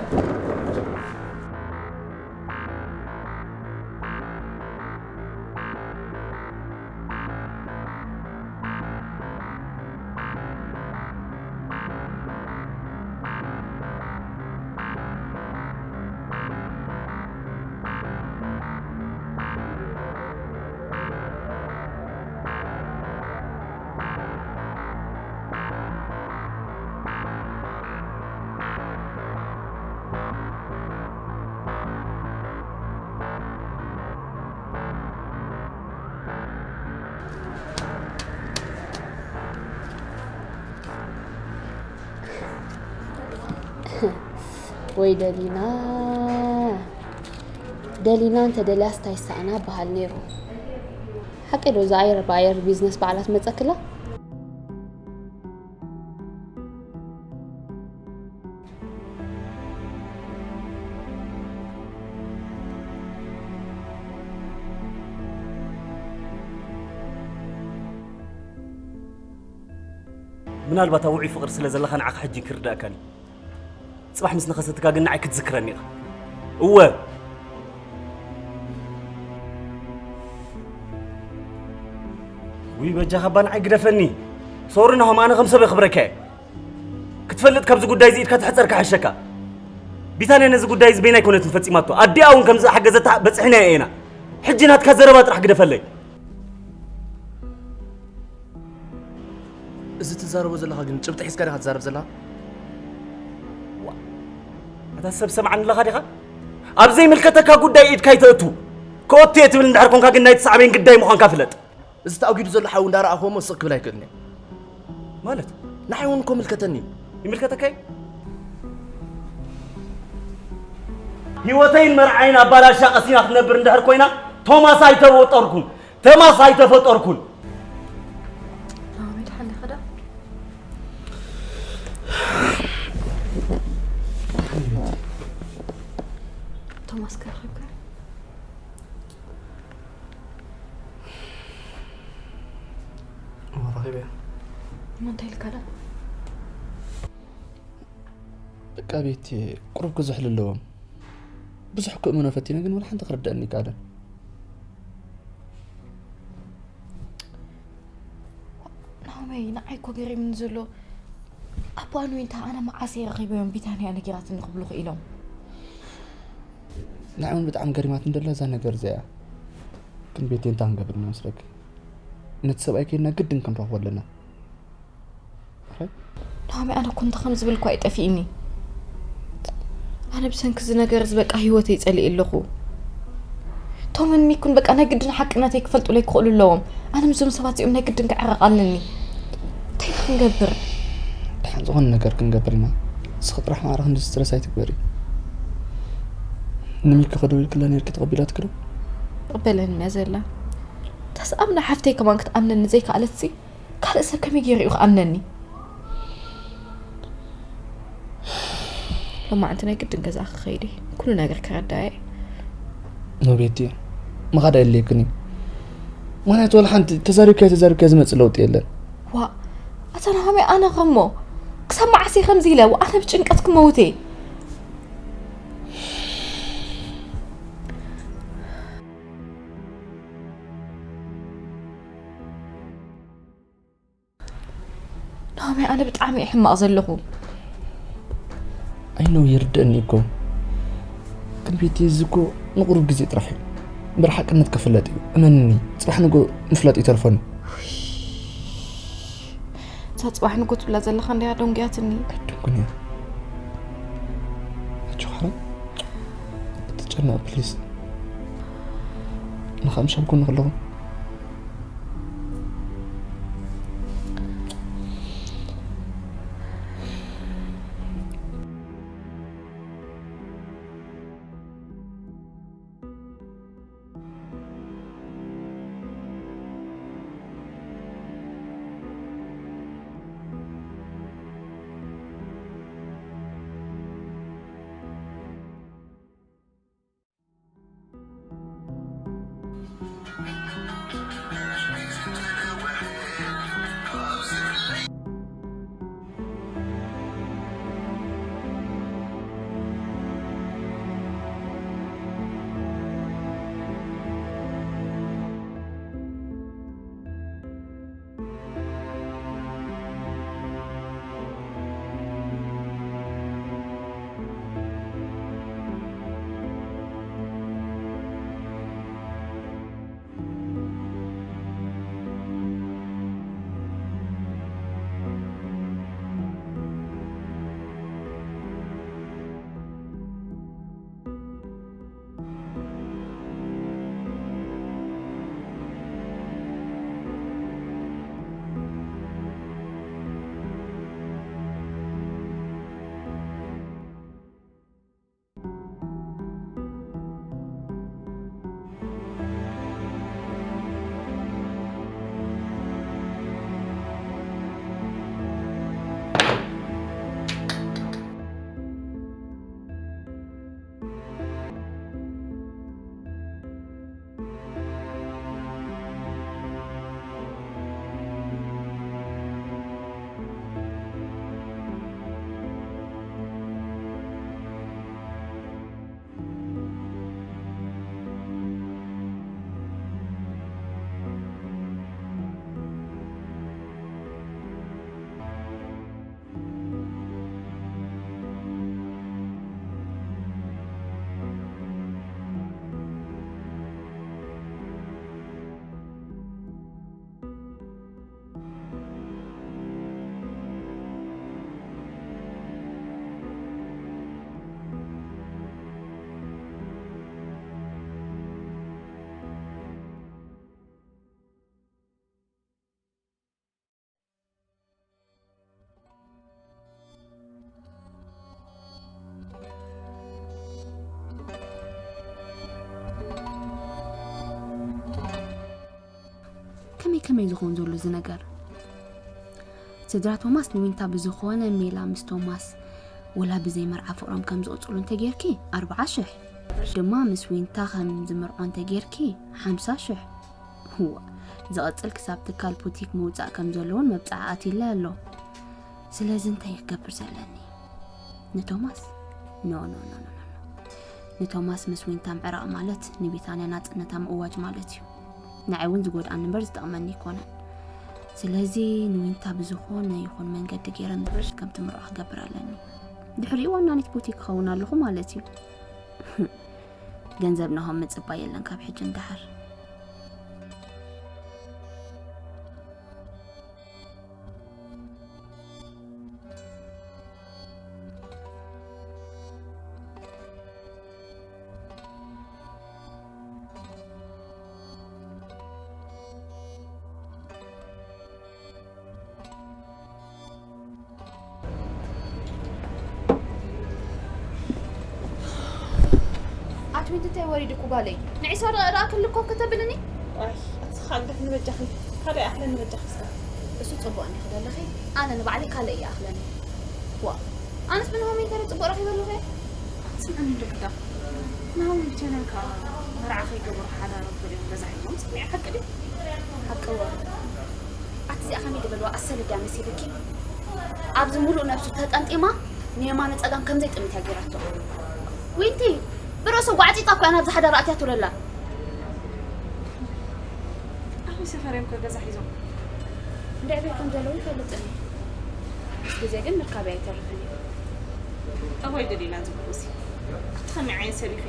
ወይ ደሊና፣ ደሊና እንተ ደልያስ እንታይ ይሰኣና በሃል ነይሩ። ሓቂ ዶ እዛ ኣየር ብኣየር ቢዝነስ ባዕላ ትመጸክላ? ምናልባት ኣብ ውዑይ ፍቕሪ ስለ ዘለኻ ንዓኻ ሕጂ ክርዳእካን እዩ። ጽባሕ ምስ ነኸሰትካ ግን ንዓይ ክትዝክረኒ ኢኻ። እወ። ውይ በጃኻ እባ ንዓይ ግደፈኒ። ሶሪ ናሆም፣ ኣነ ከም ሰብ የኽብረካ እየ። ክትፈልጥ ካብዚ ጉዳይ እዚ ኢድካ ትሕጸር ክሓሸካ። ቢታንያ ነዚ ጉዳይ እዚ በይና ኣይኮነትን ፈጺማቶ። ኣዲኣ እውን ከም ዝሓገዘታ በጺሕናዮ ኢና። ሕጂ ናትካ ዘረባ ጥራሕ ግደፈለይ። እዚ ትዛረቦ ዘለኻ ግን ጭብጢ ሒዝካ ዲኻ ትዛረብ ዘለኻ? ዋ፣ ኣታ ሰብ ሰምዓኒ ኣለኻ ዲኻ? ኣብ ዘይምልከተካ ጉዳይ ኢድካ ኣይተእቱ። ክኦቱ እየ ትብል እንድሕር ኮንካ ግን ናይቲ ሳዕቤን ግዳይ ምዃንካ ፍለጥ። እዚ ተኣጒዱ ዘሎ ሓዊ እንዳረኣኹዎ እሞ ስቕ ክብል ኣይክእልን እየ። ማለት? ንዓይ እውን እኮ ምልከተኒ እዩ። ይምልከተካ እዩ? ህይወተይን መርዓይን ኣባላሻ ቀሲና ክትነብር እንድሕር ኮይና ቶማስ ኣይተፈጠርኩን። ተማስ ኣይተፈጠርኩን። ናሆም፣ ይድሓልካ ዶ? ቶማስ ከረኺብካ? ረኺበያ። እሞ እንታይ ኢልካ ደኣ? በቃ ቤቲ፣ ቁሩብ ክዝሕሉ ኣለዎም። ብዙሕ ክእምኖ ፈቲነ፣ ግን ወላ ሓንቲ ክርደአኒ ይከኣለን። ናሆመይ፣ ንዓይ እኮ ገሪምኒ ዘሎ፣ ኣቦኣን ዊንታ ኣነ መዓስ እየ ረኺበዮም ቢታንያ ነጊራትኒ ክብሉ ክኢሎም። ንዓይ እውን ብጣዕሚ ገሪማትኒ ደላ እዛ ነገር እዚኣ። ግን ቤቲ፣ እንታይ ክንገብር ንመስለኪ? ነቲ ሰብኣይ ከይድና ግድን ክንረኽቦ ኣለና። ናሆሚ፣ ኣነ እኮ እንታይ ከም ዝብል እኳ ይጠፊእኒ። ኣነ ብሰንኪ እዚ ነገር እዚ በቃ ህይወተይ ጸሊእ ኣለኹ። ቶምን ሚኩን በቃ ናይ ግድን ሓቅነተይ ክፈልጡለይ ክኽእሉ ኣለዎም። ኣነ ምስዞም ሰባት እዚኦም ናይ ግድን ክዕረቕ ኣለኒ። እንታይ ክንገብር? ደሓን ዝኾነ ነገር ክንገብር ኢና። እስኺ ጥራሕ ማዕረ ክንዲ ስትረስ ኣይትግበሪ። ንሚኪ ከደው ኢልክላ ነርኪ፣ ተቐቢላትኪ ዶ? ትቕበለኒ እያ ዘላ። ተስኣምና ሓፍተይ ከማን ክትኣምነኒ ዘይከኣለትሲ፣ ካልእ ሰብ ከመይ ገይሩ እዩ ክኣምነኒ? ሎማዓንቲ ናይ ግድን ገዛ ክኸይድ እየ። ኩሉ ነገር ከረዳእ እየ። ኖቤቲ፣ ምኻድ ኣየድልየክን እዩ። ምኽንያቱ ወላ ሓንቲ ተዛሪብካዮ ተዛሪብካዮ ዝመጽእ ለውጢ የለን። ዋ፣ ኣታ ናሆሚ፣ ኣነ ኸሞ ክሳብ መዓስ እየ ከምዚ ኢለ? ዋ፣ ኣነ ብጭንቀት ክመውት እየ። ናሆሚ፣ ኣነ ብጣዕሚ እየ ሕማቕ ዘለኹ። ኣይነው ይርደእኒ እኮ። ግን ቤቲ፣ እዚ እኮ ንቑሩብ ግዜ ጥራሕ እዩ። እምበር ሓቅነት ክፍለጥ እዩ። እመንኒ፣ ጽባሕ ንጎ ምፍላጥ ይተርፈኒ። እዛ ጽባሕ ንጎ ትብላ ዘለኻ እንድያ ደንጉያትኒ። ኣይደንጉን እያ። ኣጆኻ ሓራይ፣ ኣትጨነቕ ፕሊዝ። ንኻ ምሻል ጎኒ ከለኹ። ከመይ ከመይ ዝኸውን ዘሎ እዚ ነገር? ስድራ ቶማስ ንዊንታ ብዝኾነ ሜላ ምስ ቶማስ ወላ ብዘይ መርዓ ፍቕሮም ከም ዝቕጽሉ እንተጌርኪ ኣርብዓ ሽሕ። ድማ ምስ ዊንታ ከም ዝምርዖ እንተጌርኪ ሓምሳ ሽሕ። እዋ፣ ዝቐጽል ክሳብ ትካል ቡቲክ ምውጻእ ከም ዘለዎን መብጽዓ ኣትይላ ኣሎ። ስለዚ እንታይ ክገብር ዘለኒ? ንቶማስ? ኖ፣ ኖ፣ ኖ፣ ኖ፣ ኖ፣ ኖ። ንቶማስ ምስ ዊንታ ምዕራቕ ማለት ንቢታንያ ናጽነታ ምእዋጅ ማለት እዩ። ንዓይ እውን ዝጎድኣኒ እምበር ዝጠቕመኒ ኣይኮነን። ስለዚ ንዊንታ ብዝኾነ ይኹን መንገዲ ገይረ ንብርሽ ከም ትምርዖ ክገብር ኣለኒ። ድሕሪኡ ዋናኒት ቡቲክ ክኸውን ኣለኹ ማለት እዩ። ገንዘብ ናሆም ምጽባይ የለን ካብ ሕጂ ንደሓር። ኣትዊት እንታይ ወሪድኩ ጓለይ? ንዒሳ ደኣ ደኣ ክልኮ ከተብልኒ? ኣይ፣ ኣቲ ኻግደፍ ንበጃኺ። ካልእ ኣኽለ ንበጃኺ እስከ። እሱ ጽቡቕ እንዲኺ ዘለኺ፣ ኣነ ንባዕለይ ካልእ ይኣኽለኒ። ዋ፣ ኣነስ ብንሆመይ ተረ ጽቡቕ ረኺበ ኣለኹ እየ። ስምዕኒ እንዶ ግዳ። ናሆም ብቴነን ከኣ መርዓ ከይገበሩ ሓዳሮም ፈሊዮም ገዛ ሒዞም ሰሚዐ፣ ሓቂ ድዩ? ሓቂ እወ። ኣቲ እዚኣ ከመይ ዝበልዋ ኣሰልድያ መሲልኪ? ኣብዚ ሙሉእ ነብሱ ተጠምጢማ ንየማነ ጸጋም ከም ዘይጥምት እያ ገይራቶ። ዊንቲ ብርእሱ ጓዕጺጻ እኮ እያ ናብዚ ሓዳር ኣትያቶ ዘላ። ኣበይ ሰፈር እዮም ከ ገዛ ሒዞም? እንድዒ ኣበይ ከም ዘለዉ ይፈልጥን እየ። ምስ ግዜ ግን ምርካበይ ኣይተርፍን እዩ። ጠቦይ ደሊና ዝብሉ እዚ ኣቲ ከመይ ዓይነት ሰብ ኢኺ?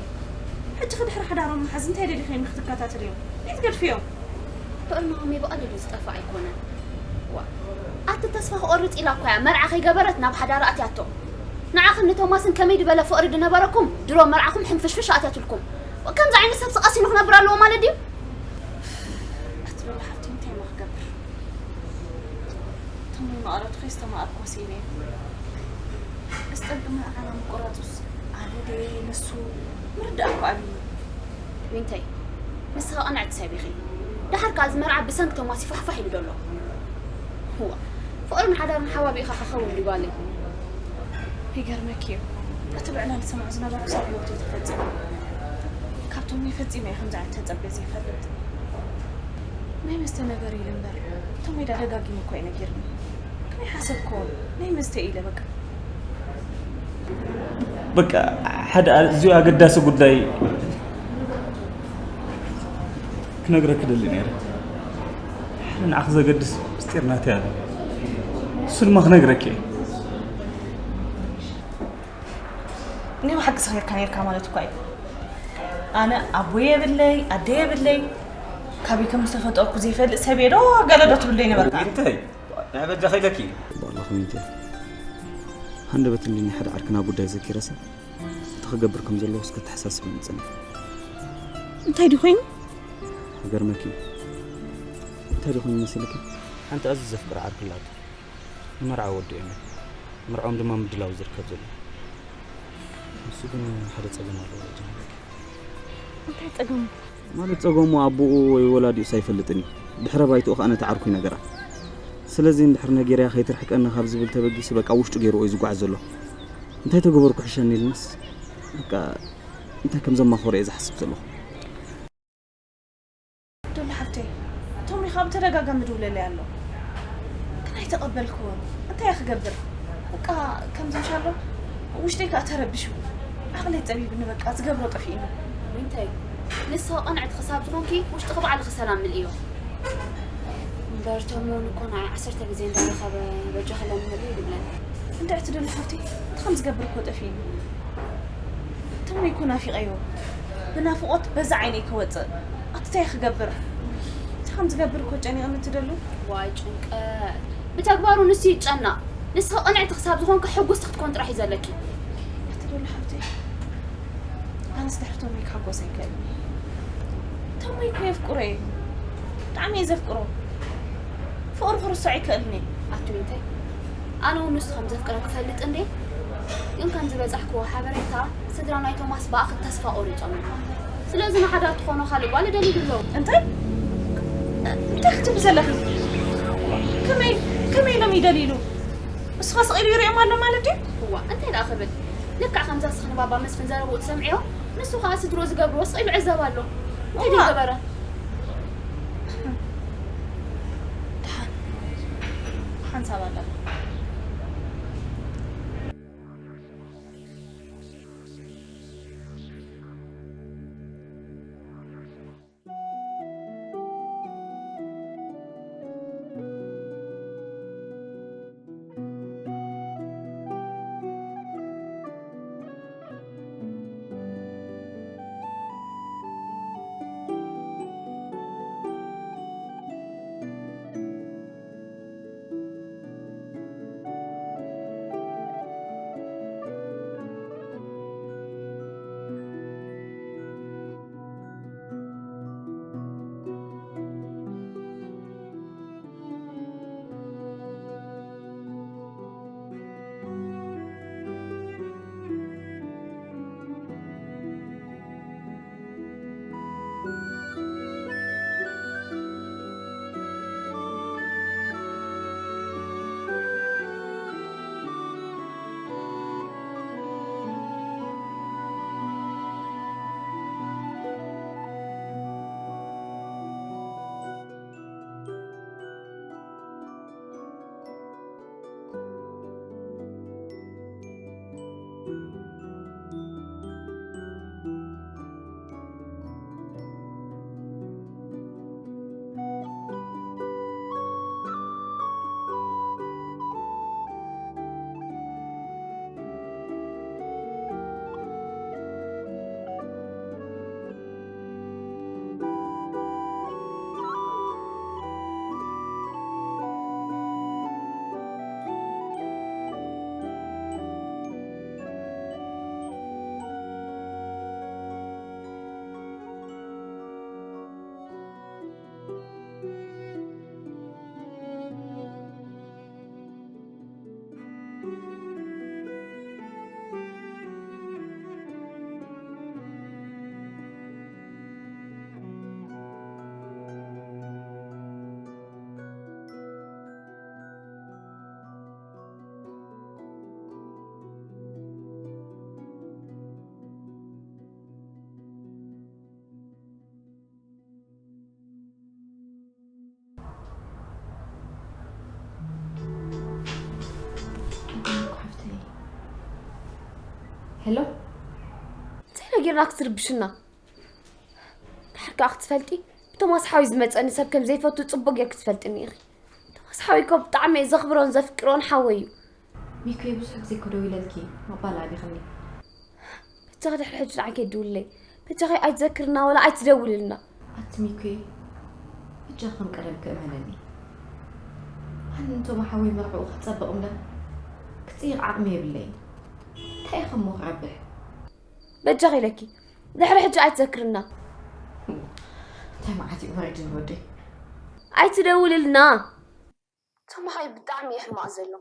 ሕጂ ከ ድሕሪ ሓዳሮም ምሓዝ እንታይ ደሊኺ ንክትከታተልዮም? እንታይ ትገድፍዮም? ፍቕሪ ናሆሜ ብቐሊሉ ዝጠፍእ ኣይኮነን። ዋ፣ ኣቲ ተስፋ ክቆርጽ ኢላ እኮ እያ መርዓ ከይገበረት ናብ ሓዳር ኣትያቶ። ንዓኽን ንቶማስን ከመይ ዝበለ ፍቕሪ ድነበረኩም ድሮ መርዓኹም ሕንፍሽፍሽ ኣትያትልኩም። ከምዚ ዓይነት ሰብሲ ቀሲኑ ክነብር ኣለዎ ማለት ድዩ? ኣቲ ሎሚ ሓፍተይ እንታይ እሞ ክገብር? እቶም መቐረቱ ከይስተማቐርኮ ስኢነ። እስጠልቂ መርዓና ምቁራጹስ ኣነ ድየ ንሱ ምርዳእ እኮ ኣብዩኒ። ዊንተይ፣ ንስኻ ቅንዕቲ ሰብ ኢኺ። ደሓር ከኣ እዚ መርዓ ብሰንኪ ቶማስ ይፋሕፋሕ ኢሉ ዘሎ። እዋ፣ ፍቕርን ሓዳርን ሓባቢእኻ ክኸውን ድዩ ጓለይ? ይገርመኪ እዩ፣ እቲ ብዕላል ዝሰምዖ ዝነበርኩ ኣብ ህይወተይ ተፈጺሙ። ካብቶም ናይ ፈጺመ እየ ከምዚ ዓይነት ተጸብየ ዘይፈልጥ። ናይ መስተ ነገር ኢለ እምበር፣ እቶም ሜዳ ደጋጊሙ እኮ እዩ ነጊርኒ። ግን ኣይሓሰብክዎን፣ ናይ መስተ ኢለ በቃ። በቃ፣ ሓደ ኣዝዩ ኣገዳሲ ጉዳይ ክነግረኪ ደሊ ነይረ። ሓደ ንዓኺ ዘገድስ ምስጢር ናተይ ኣሎ። እሱ ድማ ክነግረኪ እየ። እኔ ብሓቂ ሰኺርካ ነይርካ ማለት እኳ እዩ። ኣነ ኣቦ የብለይ፣ ኣደ የብለይ፣ ካበይ ከም ዝተፈጠርኩ ዘይፈልጥ ሰብ እየ ዶ ገለ ዶ ትብለይ ነበርካ? እንታይ? ናይ በጃ ከይለኪ። ጽቡቕ ኣለኹ ሚንቴ። ሃንደበት እንድኒ ሓደ ዓርክና ጉዳይ ዘኪረሰ፣ እንታይ ክገብር ከም ዘለዎ እስከ ተሓሳስብ ምጽኒ። እንታይ ድዩ ኮይኑ? ክገርመኪ እዩ። እንታይ ድዩ ኮይኑ መሲልኪ? ሓንቲ ኣዝዩ ዘፍቅራ ዓርኪ ኣላቶ። ንመርዓ ወዲኦም እዮም። መርዓኦም ድማ ምድላው ዝርከብ ዘሎ። ንሱ ግን ሓደ ጸገም ኣለዎ ጀመረኪ። እንታይ ጸገሙ? ማለት ጸገሙ ኣቦኡ ወይ ወላዲኡስ ኣይፈልጥን እዩ። ድሕረ ባይትኡ ከኣ ነቲ ዓርኩ ይነገራ። ስለዚ እንድሕር ነጊረያ ከይትርሕቀኒ ካብ ዝብል ተበጊሱ በቃ ውሽጡ ገይርዎ እዩ ዝጓዓዝ ዘሎ። እንታይ ተገበርኩ ሕሸኒ ኢልንስ በቃ እንታይ ከም ዘማኸሮ እየ ዝሓስብ ዘለኹ። ዶሎ ሓብተይ፣ ቶሚ ካብ ተደጋጋሚ ድውለለይ ኣሎ። ግን ኣይተቐበልክዎን። እንታይ እየ ክገብር? በቃ ከምዚ ምሻሎ ውሽጠይ ከኣ ተረቢሹ። ዓቕለይ ጸቢብኒ በቃ ዝገብሮ ጠፊእኒ። እንታይ? ንስኺ ቅንዕቲ ክሳብ ዝኾንኪ ውሽጥኺ ባዕልኺ ሰላም ምልእዮ። እምበር ቶሚ እውን እኮ ንዓይ ዓሰርተ ግዜ እንዳረኸበ በጃኺ ለምንለይ ይብለኒ። እንታይ ትደሊ ሓብተይ? እቲ ከም ዝገብር እኮ ጠፊእኒ። ቶሚ እኮ ናፊቐዮ። ብናፍቖት በዛ ዓይነይ ክወጽእ። ኣቲ እንታይ ክገብር? እቲ ከም ዝገብር እኮ ጨኒቕኒ ትደሉ። ዋይ ጭንቀት። ብተግባሩ ንሱ ይጨነቕ። ንስኺ ቅንዕቲ ክሳብ ዝኾንኪ ሕጉስቲ ክትኮን ጥራሕ እዩ ዘለኪ። ኣቲ ዶሎ ሓብተይ፣ ኣነስ ድሕሪ ቶሚ ክሕጎስ ኣይክእልን እየ። ቶሚ እኮ የፍቅሮ እየ። ብጣዕሚ እየ ዘፍቅሮ። ፍቕሩ ክርስዖ ኣይክእልን እየ። ኣቲ ዊንተይ፣ ኣነ እውን ንሱ ከም ዘፍቅረኪ እፈልጥ እንዴ? ግን ከም ዝበጻሕክዎ ሓበሬታ፣ ስድራ ናይ ቶማስ ብኣኺ ተስፋ ቆሪጾም እዮም። ስለዚ ንሓዳር ትኾኖ ካልእ ጓል ይደልዩ ኣለዉ። እንታይ? እንታይ ክትብሊ ዘለኺ? ከመይ፣ ከመይ ኢሎም ይደልይሉ? እሱ ኸ ስቕ ኢሉ ይሪኦም ኣሎ ማለት ድዩ? እዋ፣ እንታይ ደኣ ክብል? ልክዕ ከምዛ እስኺ ንባባ መስፍን ዘረብኡ ትሰምዕዮ? ንሱ ከዓ ስድሮ ዝገብርዎ ስቕ ኢሉ ዕዘብ ኣሎ። እንታይ እዋ። ደይገበረ? ደሓን። ሓንሳብ ኣላ። ሄሎ፣ እንታይ ነጊርና ክትርብሽና? ድሓር ከኣ ክትፈልጢ፣ ብቶማስ ሓወይ ዝመጸኒ ሰብ ከም ዘይፈቱ ጽቡቕ ጌርኪ ትፈልጥኒ ኢኺ። ቶማስ ሓወይ እኮ ብጣዕሚ እየ ዘኽብሮን ዘፍቅሮን ሓወይ እዩ። ሚኩ፣ ብዙሕ ግዜ እኮ ደዊለልኪ፣ ምቕባል ኣቢኽኒ። በጃኺ ድሕሪ ሕጂ ንዓይ ከይትድውልለይ። በጃኺ ኣይትዘክርና ወላ ኣይትደውልልና። ኣቲ ሚኩ፣ በጃኺ ከም ቀደምኪ እመንኒ። ኣነ ንቶማ ሓወይ መርዕኡ ክጸብቕ እምበር ክጽይቕ ዓቕሚ የብለይን። እንታይ ኢኺ እሞ ክረብሕ? በጃኺ ኢለኪ፣ ድሕሪ ሕጂ ኣይትዘክርና። እንታይ መዓት እዩ ወሪድኒ ወደይ? ኣይትደውልልና። ቶማ ሓወይ ብጣዕሚ እዩ ሕማቕ ዘሎ።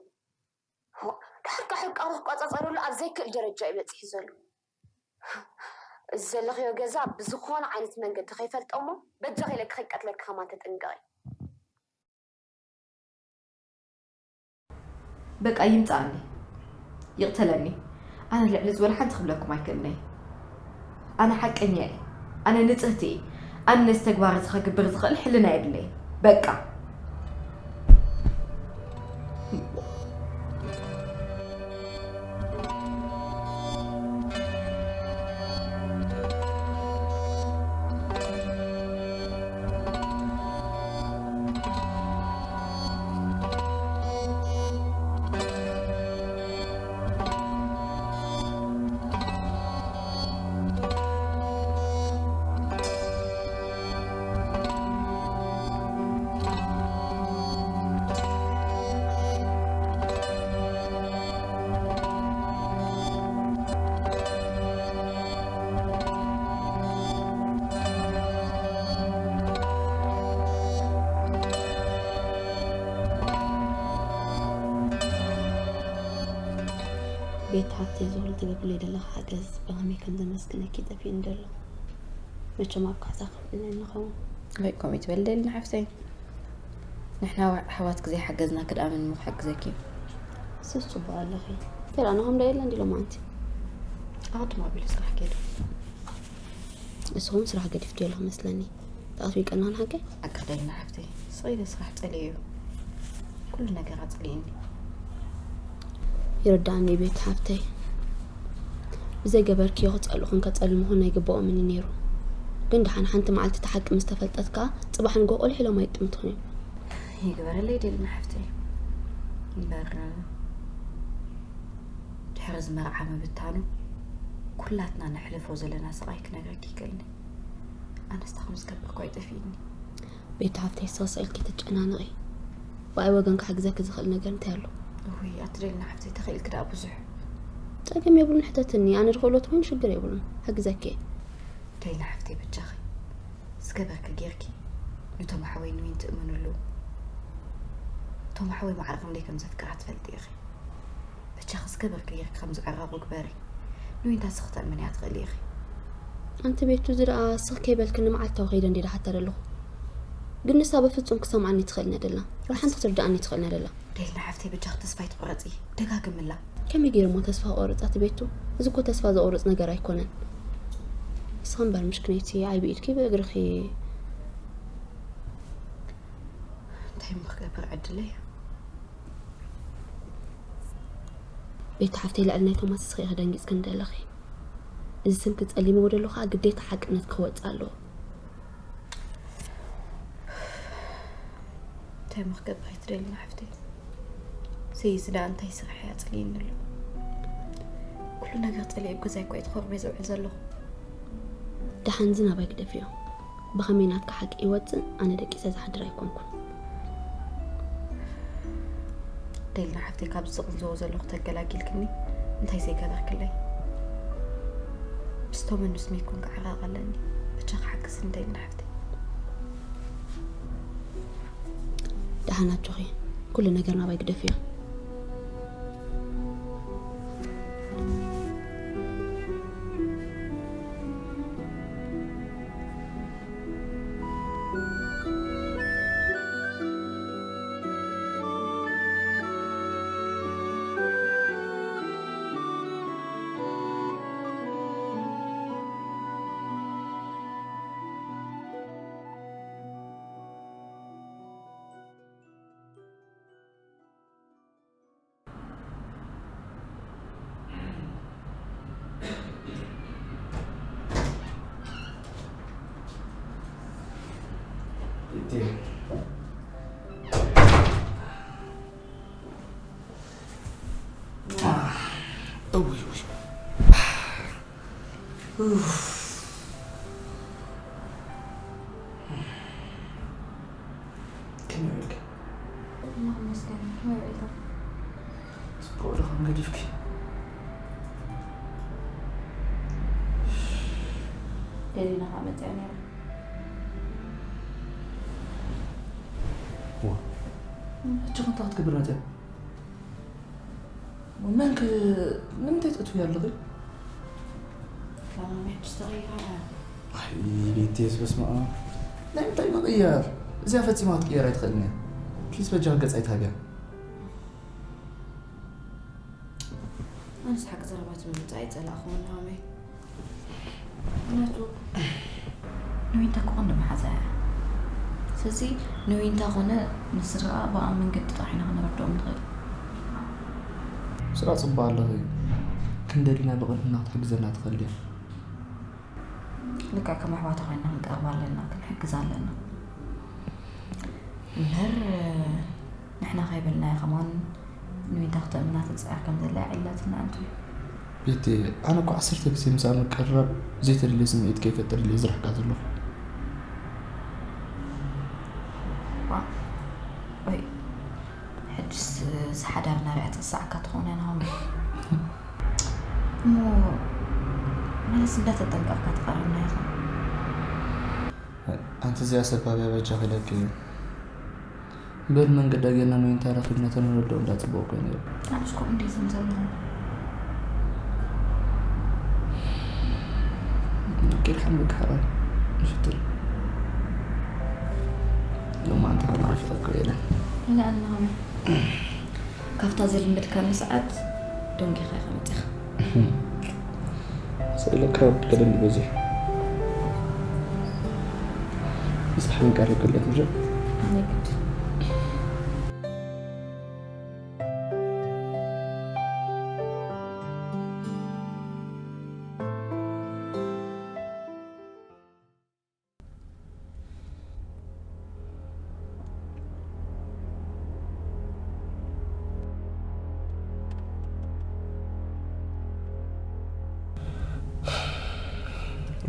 ድሓር ከኣ ሕቃኑ ክቆጻጸረሉ ኣብ ዘይክእል ደረጃ እዩ በጺሑ ዘሎ። እዚ ዘለኽዮ ገዛ ብዝኾነ ዓይነት መንገዲ ከይፈልጦ እሞ በጃኺ ኢለኪ ከይቀትለኪ ከማን ተጠንቀቒ። በቃ ይምጻኣኒ ይቕተለኒ ኣነ ልዕሊ ዝበለ ሓንቲ ክብለኩም ኣይክእልን እየ። ኣነ ሓቀኛ እየ። ኣነ ንጽህቲ እየ። ኣነ ነዚ ተግባር እዚ ከግብር ዝኽእል ሕልና የብለይን። በቃ። ቤት ሃብተይ፣ እዚ ኩሉ ትገብርለይ ዘለኺ ሓገዝ ብኸመይ ከም ዘመስግነኪ ጠፊኡኒ ዘሎ። መቸም ኣብ ካሕሳ ከፊልና ኢና ንኸውን። ኣይ፣ ከምኡ ኣይትበሊ ደሊና ሓፍተይ። ንሕና ኣሕዋትኪ ዘይሓገዝናኪ ደኣ መን እሞ ክሕግዘኪ እዩ? እሱስ ጽቡቕ ኣለኺ። እንታይ ደኣ፣ ናሆም ዶ የለን ድዩ ሎማዓንቲ? ኣቐድም ኣቢሉ ስራሕ ከይዱ። ንስኹም ስራሕ ገዲፍ ዶ ኣለኹ መስለኒ? ተኣትዊ ቀናን ሓቂ? ኣቅርደልና ሓፍተይ፣ ስቕ ኢለ ስራሕ ጸልየ እዩ። ኩሉ ነገር ኣጽሊእኒ። ይርዳእኒ ቤት ሓፍተይ። ብዘይገበርክዮ ክጸልኹን ከጸልምኹን ኣይግብኦምን እዩ ነይሩ። ግን ደሓን ሓንቲ መዓልቲ እቲ ሓቂ ምስ ተፈልጠት ከኣ ጽባሕ ንግሆ ቆሊሕ ኢሎም ኣይጥምቱን እዮም። ይግበረለይ ደልና ሓፍተይ። እምበር ድሕሪ እዚ መርዓ ምብታኑ ኩላትና ነሕልፎ ዘለና ስቓይ ክነግረኪ ይክእልኒ። ኣነስ እንታይ ከም ዝገብር እኮ ኣይጠፍእኒ። ቤት ሓፍተይ ስቕ ኢልኪ ትጨናነቒ። ብኣይ ወገን ክሕግዘኪ ዝኽእል ነገር እንታይ ኣሎ? እውይ ኣትደልና ሓፍተይ፣ ተኽኢልኪ ደኣ ብዙሕ። ጸገም የብሉን፣ ሕተትኒ። ኣነ ዝኽእሎ ተኾይኑ ሽግር የብሉን፣ ሕግዘኪ እየ። ደልና ሓፍተይ በጃኺ ዝገበርኪ ጌርኪ ንቶም ሓወይ ንዊን ትእምንሉ። ቶም ሓወይ ማዕረ ክንደይ ከም ዘፍቅራ ትፈልጢ ኢኺ። በጃኺ ዝገበርኪ ጌርኪ ከም ዝዕረቑ ግበሪ። ንዊንታ ስኽተእምንያ ትኽእሊ ኢኺ። ኣንቲ ቤቱ፣ እዚ ደኣ ስኽ ከይበልክኒ መዓልታዊ ከይደ እንዴ ደሓታ ዘለኹ። ግን ንሳ በፍጹም ክሰምዓኒ ትኽእልን ኣይደላን። ወላ ሓንቲ ክትርድኣኒ ትኽእልን ኣይደላን። ደልና ሓፍተይ በጃኺ ተስፋ ኣይትቑረጺ። ደጋግምላ። ከመይ ገይረ እሞ ተስፋ ክቆርጽ ኣቲ ቤቱ? እዚ እኮ ተስፋ ዘቑርጽ ነገር ኣይኮነን። ንስኺ እምበር ምሽክነይቲ ኣይብኢድኪ ብእግርኺ። እንታይ እሞ ክገብር ዕድለይ? ቤት ሓፍተይ ልዕሊ ናይ ቶማስ እስኺ ኢኺ ደንጊጽክኒ ዘለኺ። እዚ ስምኪ ጸሊምዎ ዘሎ ከኣ ግዴታ ሓቅነት ክወጽእ ኣለዎ። እንታይ እሞ ክገብር እየ ትደሊ ሓፍተይ? ሰይስ ደኣ እንታይ ስራሕ እየ ኣጽልየኒ ኣሎ? ኩሉ ነገር ጸሊኤ ኣብ ገዛይ እኮ እየ ተኾርምየ ዝውዕል ዘለኹ። ደሓን እዚ ናባይ ግደፍዮ። ብኸመይ ናትካ ሓቂ ይወጽእ? ኣነ ደቂሰ ዝሓድር ኣይኮንኩን። ደልና ሓፍተይ፣ ካብዚ ዝቕንዘዎ ዘለኹ ተገላጊልክኒ እንታይ ዘይገበርክለይ? ብስቶም ንስመይ ኮንካ ዕራቕ ኣለኒ። ብቻ ክሓግዝኒ ደልና ሓፍተይ። ደሓን ኣጆኺ፣ ኩሉ ነገር ናባይ ግደፍዮ። ከመይ ውዒልኪ? ኣምላኽ ይመስገን። ከመይ ውዒልካ? ጽቡቕ ዶ ከም ገዲፍኪ? ደሊና ከኣ መጺኣ ነይራ። ዋ። ሕጂ ከ እንታይ ክትገብር መጺኣ? መን ከ-፣ ንምንታይ ትእትውያ ኣለኺ? ከማን ሕጂ ተቐይራ እያ። ኣይ፣ ቤቴስ፣ በስመ ኣብ። ናይ ምንታይ ምቕያር? እዚኣ ፈጺማ ክትቅየር ኣይትኽእልን እያ። ፕሊስ፣ በጃ ገጽ ኣይትሃብያ። ኣነስ ሓቂ ዘረባ ትብል ምጻእ ኣይጸላእኹዎን ሃመይ። ምኽንያቱ ንዊንታ እኮ ቀንዲ መሓዛ እያ። ስለዚ ንዊንታ ኮነ ንስድራኣ ብኣ መንገዲ ጥራሕ ኢና ክነረድኦም ንኽእል። ስራ ጽቡቕ ኣለኺ። ክንደሊና ብቕንዕና ክትሕግዘና ትኽእል እያ። ልክዕ ከም ኣሕዋታ ኮይንና ክንቀርባ ኣለና፣ ክንሕግዛ ኣለና። እምበር ንሕና ከይበልናዮ ከማን ንዊንታ ክተእምና ትጽዕር ከም ዘላ ይዕለትና ኣንቱ። ቤቲ፣ ኣነ እኮ ዓሰርተ ግዜ ምስኣ ምቅርራብ ዘይተደልየ ስምዒት ከይፈጥርልየ ዝርሕቃ ዘለኹ። ዋእ፣ ወይ፣ ሕጅስ እዚ ሓዳር ናበይ ክትቕሳዕ እካ ትኸውን እያ ናሆም? እሞ፣ መለስ እንዳተጠንቀቕካ ትቐርብና ኢኻ። ኣንቲ እዚኣ ሰብ ኣብያ በጃኺ ኢለኪ እየ። በል መንገዲ ኣጌርና ንዊንታ ረኺብና ተነረድኦ እንዳ ጽቡቕ እኮ እዩ ነይሩ። ኣነስ ከምኡ እንድየ ዝብል ዘለኹ። ኪድ ሓምድ ሓራይ ንፍትን። ሎማዓንቲ ከኣ ናፊቐካ እየ ኢለ። ላእ ናሆም። ካብታ ዝልምድካኒ ሰዓት ደንጊኻ ኢኻ መጺኻ። ስእለካ ወዲ ቀደም በዚሑ። እንቀሪ ክልኤት ምሽ።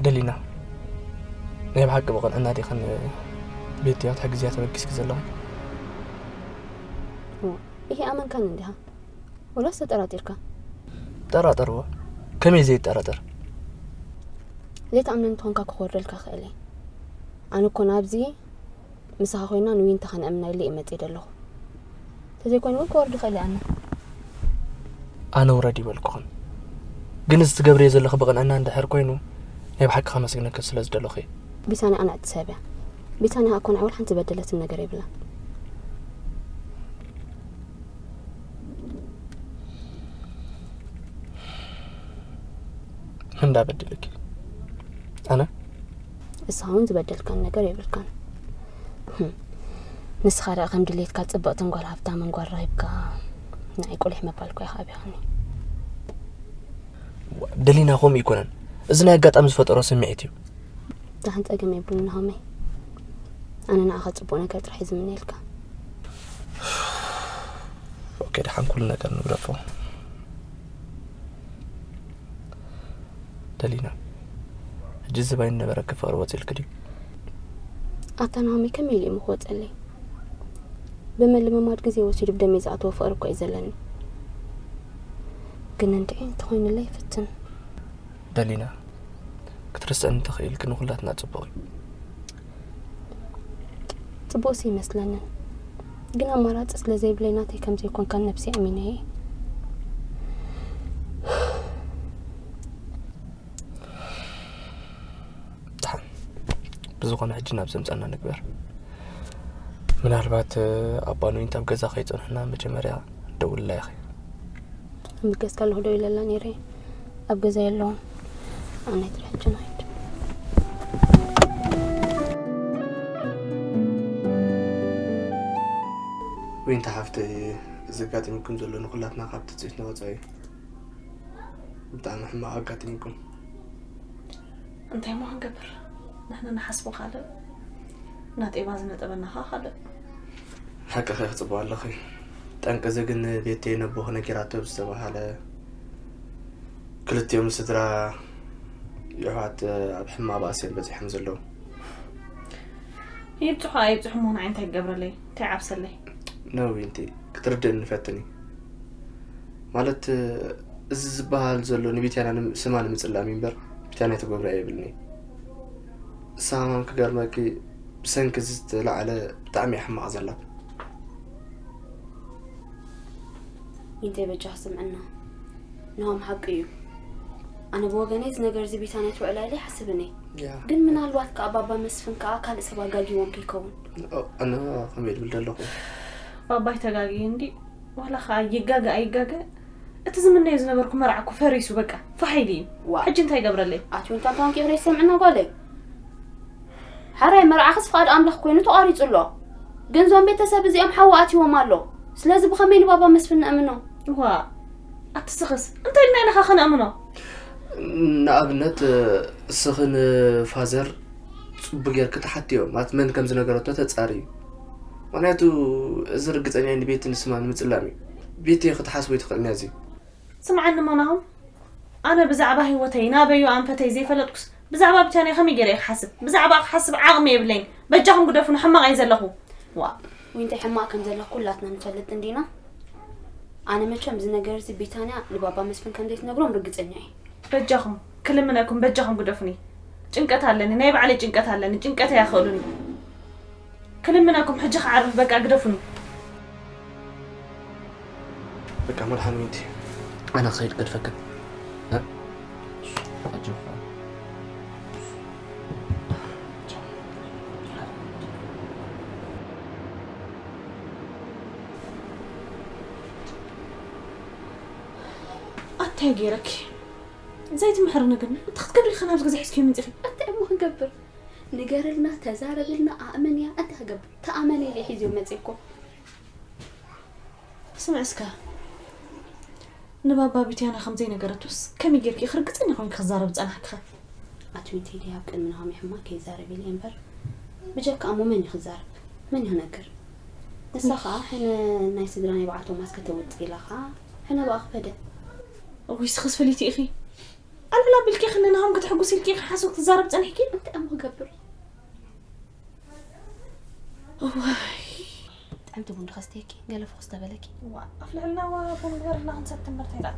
ደሊና፣ ናይ ብሓቂ ብቕንዕና ዲኻ ንቤትያ ክትሕግዝያ ተበጊስኪ ዘለኺ? ይሄ ኣመንካን እንዲኻ ወላስ ተጠራጢርካ? ጠራጠርዎ። ከመይ ዘይጠራጠር? ዘይትኣምነኒ እንተኾንካ ክኾርደልካ ክእል እየ። ኣነ እኮ ናብዚ ምሳኻ ኮይና ንዊንታ ከነእምና ኢለ እየ መፅእ ዘለኹ። እንተዘይኮይኑ እውን ክወርድ ይኽእል እየ ኣነ። ኣነ ውረድ ይበልኩኽን። ግን እዚ ትገብርዮ ዘለኺ ብቕንዕና እንድሕር ኮይኑ ናይ ብሓቂ ከመስግነኪ ስለ ዝደለኹ እየ። ቢታንያ ኣነ ዕጥሰብ እያ። ቢታንያ እኮ ንዓይ ወላ ሓንቲ ዝበደለትን ነገር የብላን። እንዳ በድልኪ ኣነ እስኻ እውን ዝበደልካን ነገር የብልካን። ህም። ንስኻ ደኣ ከም ድሌትካ ጽብቕትን ጓል ሃብታምን ጓል ረኺብካ ንዓይ ቁሊሕ ምባል እኮ ኢኻ ኣቢኻኒ። ደሊና ከምኡ ኣይኮነን። እዚ ናይ ኣጋጣሚ ዝፈጠሮ ስምዒት እዩ። ደሓን ጸገም የብሉን ናሆመይ። ኣነ ንዓኻ ጽቡቕ ነገር ጥራሕ እየ ዝምነየልካ። ኦኬ፣ ደሓን ኩሉ ነገር ንግደፎ። ደሊና፣ ሕጂ ዝባይ ነበረኪ ፍቕሪ ወፂልኪ ድዩ? ኣታ ናሆመይ ከመይ ኢሉ እዩ ክወፀለይ? ብምልምማድ ግዜ ወሲዱ ብደመይ ዝኣተወ ፍቕሪ እኮ እዩ ዘለኒ። ግን እንድዒ እንተኾይኑለይ ይፍትን። ደሊና፣ ክትርስዕኒ እንተኽኢልኪ ንኹላትና ፅቡቕ እዩ። ጽቡቕሲ ይመስለንን፣ ግን ኣማራጺ ስለ ዘይብለይ ናተይ ከም ዘይኮንካ ነብሰይ ኣሚነ እየ። ደሓን፣ ብዝኾነ ሕጂ ናብ ዘምጸና ንግበር። ምናልባት ኣባ ኖይንት ኣብ ገዛ ከይጸንሑና መጀመርያ ደውልላ ኢኺ። ኣብ ገዝካ ኣለኹ ዶ ኢለላ ነይረ። ኣብ ገዛ የለውን። ኣነ ትረሕችን ኣይድ ዊንታ ሓፍተይ፣ እዚ ኣጋጢሙኩም ዘሎ ንኹላትና ካብ ትጽቢትና ወጻኢ እዩ። ብጣዕሚ ሕማቕ ኣጋጢሙኩም። እንታይ እሞ ክንገብር? ንሕና ንሓስቦ ካልእ፣ ናጤባ ዝነጠበና ኸዓ ካልእ። ሓቅኺ ክጽብቕ ኣለኺ። ጠንቂ እዚ ግን ቤተይ ነቦ ነጊራቶ ዝተባህለ ክልቲኦም ስድራ የሕዋት ኣብ ሕማቕ ባእሲ እዮም በጺሖም ዘለዉ። ይብጽሑ ኣይብጽሑ እሞ ንዓይ እንታይ ክገብረለይ? እንታይ ይዓብሰለይ? No ዊንቲ፣ ክትርድእኒ ፈትኒ። ማለት እዚ ዝበሃል ዘሎ ንቢትያና ስማ ንምጽላም እዩ እምበር ቢትያና ትገብሮ የብልኒ። እሳ ከማን ክገርመኪ ብሰንኪ እዚ ዝተላዕለ ብጣዕሚ እያ ሕማቕ ዘላ። ዊንተይ በጃኻ ስምዕና። ናሆም ሓቂ እዩ። ኣነ ብወገነይ እዚ ነገር እዚ ቢታንያ ትውዕላ ኢለ ኣይሓስብን እየ። ግን ምናልባት ከኣ ባባ መስፍን ከኣ ካልእ ሰብ ኣጋጊዎም ከይከውን። ኣነ ከመይ ድብል ዘለኹ? ባባይ ተጋግየ እንዲ ዋላ ከኣ ይጋገ ኣይጋገ እቲ ዝምነዮ ዝነበርኩ መርዓ እኮ ፈሪሱ በቃ ፋሕ ኢሉ እዩ። ዋ። ሕጂ እንታይ ይገብረለይ? ኣቲ ዊንታ እንታንኪ ኢኽሪ ሰምዕና ጓለይ። ሓራይ መርዓኽስ ፍቓድ ኣምላኽ ኮይኑ ተቋሪጹ ኣሎ። ግን እዞም ቤተሰብ እዚኦም ሓዊ ኣትይዎም ኣሎ። ስለዚ ብኸመይ ንባባ መስፍን ነእምኖ? ዋ ኣቲ ስኽስ እንታይ ኢልና ኢና ኸ ከነእምኖ? ንኣብነት እስኺ ንፋዘር ጽቡቅ ጌርኪ ትሓትዮ ማለት መን ከም ዝነገረቶ ተጻርዩ። ምኽንያቱ እዚ ርግጸኛ ንቤቲ ንስማ ንምጽላም እዩ። ቤቲ ክትሓስቦ ይትኽእል ነዚ። ስምዓኒ ሞናሆም ኣነ ብዛዕባ ህይወተይ ናበዩ ኣንፈተይ ዘይፈለጥኩስ ብዛዕባ ብቻ ናይ ከመይ ገይረ ክሓስብ ብዛዕባ ክሓስብ ዓቕሚ የብለይን። በጃኹም ግደፉ ንሕማቕ እየ ዘለኹ። ዋ ዊንተይ ሕማቕ ከም ዘለኽ ኩላትና ንፈልጥ እንዲና። ኣነ መቸም እዚ ነገር እዚ ቢታንያ ንባባ መስፍን ከም ዘይትነግሮም ርግጸኛ እየ። በጃኹም ክልምነኩም በጃኹም ግደፉኒ። ጭንቀት ኣለኒ ናይ ባዕለይ ጭንቀት ኣለኒ ጭንቀተይ ኣኽእሉኒ። ክልምነኩም ሕጂ ክዓርፍ በቃ ግደፉኒ። በቃ መድሓን ዊንቲ ኣነ ክኸይድ ገድፈክን። ኣታይ ገይረኪ ዘይትምሕርኒ ግን እንታይ ክትገብሪ ኢኺ ናብዚ ገዛ ሒዝክዮ መፂኺ? እንታይ እሞ ክንገብር? ንገርልና፣ ተዛረብልና፣ ኣእመንያ። እንታይ ክገብር? ተኣመን ኢለ ሒዝዮ መጽእ እኮ። ስምዕ እስከ፣ ንባባ ቢትያና ከም ዘይነገረቶስ ከመይ ጌርኪ ኢኺ ርግጸኛ ኮይንኪ ክዛረብ ዝጸናሕኪ ኸ? ኣቲ ዊንታ፣ ኢለያ ኣብ ቅድሚ ናሆም ሕማቕ ከይዛረብ ኢለ እምበር፣ ብጀካ እሞ መን እዩ ክዛረብ? መን እዩ ክነግር? ንሳ ኸኣ ሕነ ናይ ስድራ ናይ በዓል ቶማስ ከተውጽእ ኢላ ኸኣ ሕነ ብኣ ክፈደ። እውይ፣ ስኽስ ፍልይቲ ኢኺ። ኣልዕል ኣቢልኪ ክንዲ ናሆም ከተሕጉሲ ኢልኪ ኢኺ ሓሶት ክትዛረብ ጸኒሕኪ? እንታይ እሞ ክገብር? እዋይ። ጥዕምቲ ቡን ዶ ከስትየኪ? ገለ ፍኹስ ተበለኪ። ዋ፣ ኣፍልሕልና ዋ፣ ቡን ገርና ክንሰቲ እምበር እንታይ ደኣ?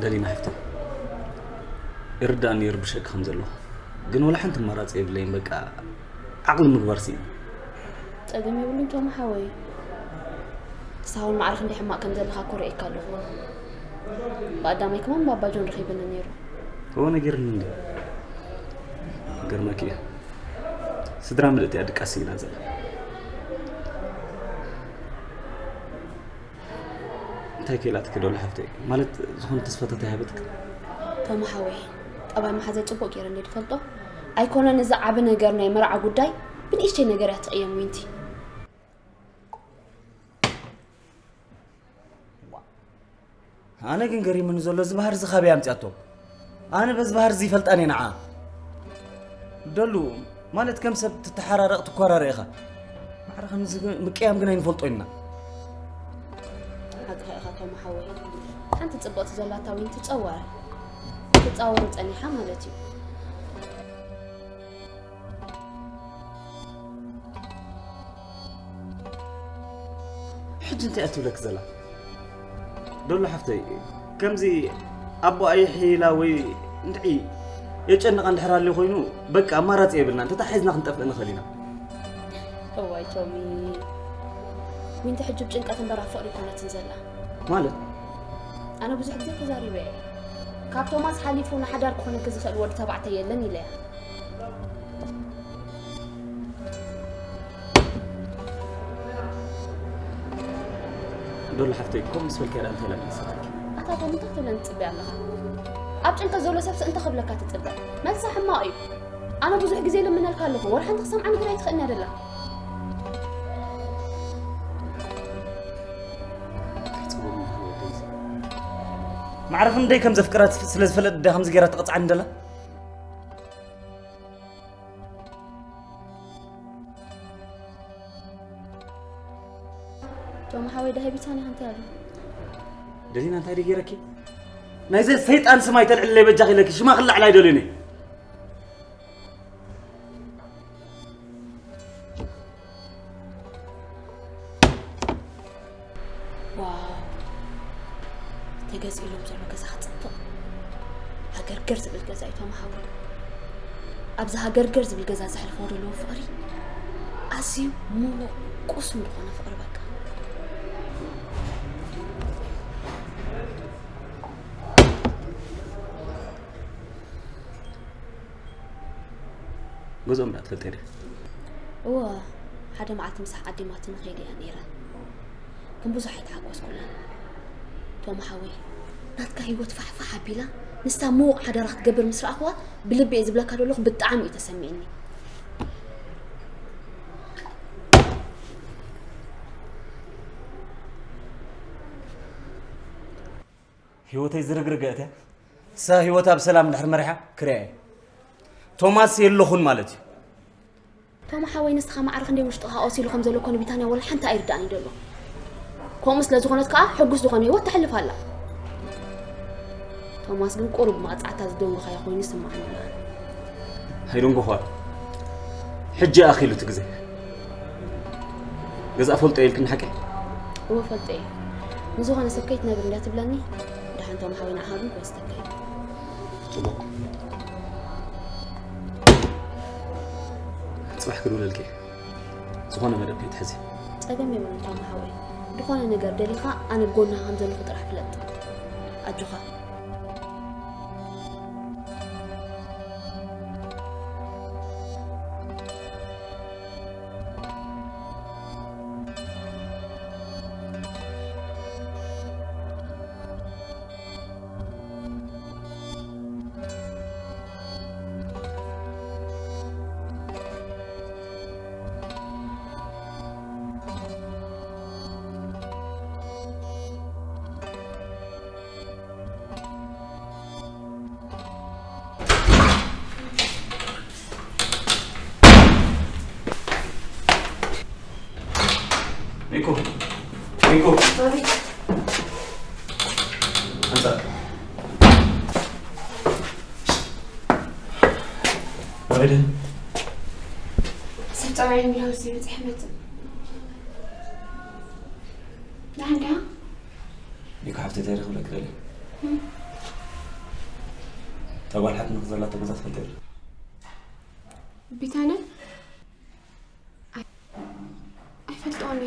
ደሊና ሓፍተይ፣ ይርዳእኒ ይርብሸኪ ከም ዘለኹ፣ ግን ወላ ሓንቲ ኣማራፂ የብለይን። በቃ ዓቕሊ ምግባር ስኢነ። ጸገም የብሉን ቶም ሓወይ። ክሳውን ማዕረ ክንደይ ሕማቕ ከም ዘለኻ እኮ ርእየካ ኣለኹ። ብቐዳማይ ከማን ባባ ጆን ረኺብኒ ነይሩ። እወ፣ ነጊርኒ እንዲ። ገርመኪ እየ። ስድራ ምልእቲ እያ ድቃስ ስኢና ዘላ። እንታይ ከይላትኪ ዶሉ ሓፍተይ? ማለት ዝኾነ ተስፋታት ኣይሃበትኪ? ቶም ሓወይ፣ ጠባይ መሓዘ ጽቡቕ ገይረ እንደ ዝፈልጦ ኣይኮነን። እዚ ዓቢ ነገር ናይ መርዓ ጉዳይ ብንእሽተይ ነገር እያ ትቕየም ዊንቲ። ኣነ ግን ገሪሙኒ ዘሎ እዚ ባህሪ እዚ ካበይ ኣምጺኣቶ? ኣነ በዚ ባህሪ እዚ ይፈልጣን እየ ንዓ። ደሉ፣ ማለት ከም ሰብ ትተሓራረቕ ትኮራረ ኢኻ። ማዕረ ከምዚ ግን ምቅያም ግን ኣይንፈልጦ ኢና። ሓቅኻ ኢኻ ቶም ሓወይ። ሓንቲ ጽብቕቲ ዘላታ ዊንቲ ጸወረ። ትጻወሩ ጸኒሓ ማለት እዩ። ሕጂ እንታይ እያ ትብለኪ ዘላ? ዶሎ ሓፍተይ፣ ከምዚ ኣቦኣ ይሕይላ ወይ እንድዒ የጨንቓ እንድሕር ኣልዩ ኮይኑ፣ በቃ ኣማራጺ የብልና፣ እንተተሓሒዝና ክንጠፍእ ንኽእል ኢና። እዋይ ቶሚ፣ ዊንቲ ሕጂ ብጭንቀት እምበር ኣብ ፍቕሪ ኣይኮነትን ዘላ። ማለት? ኣነ ብዙሕ ግዜ ተዛሪበ እየ። ካብ ቶማስ ሓሊፉ ንሓዳር ክኾነኪ ዝኽእል ወዲ ተባዕታይ የለን ኢለ እየ። ዶሎ ሓፍተይ፣ ከምኡ ምስ በልካያ ደኣ እንታይ ኢላ መለሰትኪ? ኣታ ቶም እንታይ ክትብለኒ ትጽበ ኣለኻ? ኣብ ጭንቀት ዘሎ ሰብሲ እንታይ ክብለካ ትጽበ? መልሳ ሕማቕ እዩ። ኣነ ብዙሕ ግዜ ልምነልካ ኣለኹ፣ ወላ ሓንቲ ክትሰምዓኒ ግን ኣይትኽእልን እያ ደላ። ማዕረ ክንደይ ከም ዘፍቅራ ስለ ዝፈለጥ ድያ ከምዚ ገይራ ትቐጽዓኒ ደላ? ቶም ሓወይ፣ ደሃቢታኒ ሓንቲ ኣሉ። ደሊና እንታይ ደይ ገይረኪ? ናይዘ ሰይጣን ስም ኣይተልዕለይ በጃኺ ኢለኪ፣ ሽማ ክላዕል ኣይደልዩን እየ። ዋው፣ ተገዚእሎም ዘሎ ገዛ ክጽብቕ። ሃገርገር ዝብል ገዛ እዩ ተማሃቡ። ኣብዚ ሃገርገር ዝብል ገዛ ዘሕልፈዎ ዘለዉ ፍቕሪ ኣዝዩ ሙሉእ ቁሱም ዝኾነ ፍቕሪ በቃ። ገዝኦም ደኣ ትፈልጢ ዲኺ? እወ፣ ሓደ መዓልቲ ምሳሕ ዓዲማትኒ ከይደ እያ ነይረ። ግን ብዙሕ ኣይተሓጎስኩላን። ቶም ሓወይ፣ ናትካ ህይወት ፋሕፋሕ ኣቢላ፣ ንሳ ምዉቕ ሓደራ ክትገብር ምስ ረኣኽዋ፣ ብልቢ እየ ዝብለካ ዘለኹ፣ ብጣዕሚ እዩ ተሰሚዕኒ። ህይወተይ ዝርግርገ እትያ እሳ ህይወታ ብሰላም እንድሕር መሪሓ ክሪኣ እየ። ቶማስ የለኹን ማለት እዩ። ቶም ሓወይ፣ ንስኻ ማዕረ ክንደይ ውሽጥኻ ኣወሲሉ ከም ዘሎ እኮ ንቢታንያ ወላ ሓንቲ ኣይርድኣን እዩ ዘሎ። ከምኡ ስለ ዝኾነት ከኣ ሕጉስ ዝኾነ ህይወት ተሕልፍ ኣላ። ቶማስ ግን ቁሩብ መቕጻዕታ ዝደንጎኻዮ ኮይኑ ይስምዓኒ ኣሎ። ኣይደንጎኽዋን። ሕጂ ኣኺሉ እቲ ግዜ። ገዛእ ፈልጦ ኢልክኒ ሓቂ? እወ ፈልጦ እየ። ንዝኾነ ሰብ ከይትነግር እንድያ ትብለኒ። ደሓን ቶም ሓወይ ንዓኻ ግን ክወስደካ እዩ። ጽቡቕ። ጽባሕ ክድውለልኪ እየ። ዝኾነ መደብ ከይትሕዚ። ጸገም የብሉን ቶም ሓወይ። ዝኾነ ነገር ደሊኻ ኣነ ጎንኻ ከም ዘለኹ ጥራሕ ፍለጥ። ኣጆኻ። ሚኩ፣ ሚኩ። ኣቤት። ኣንጻር። ወደ ሰብ ጠባይ የሚለው እዚህ መጽሐፍ መጽ ናንዳ ሚኩ ሓፍተይ እንታይ ክብለክ ደለ ተጓል ሓትነት ዘላቶ ገዛ ትፈልጥ ቢታነ ኣይፈልጦኒ።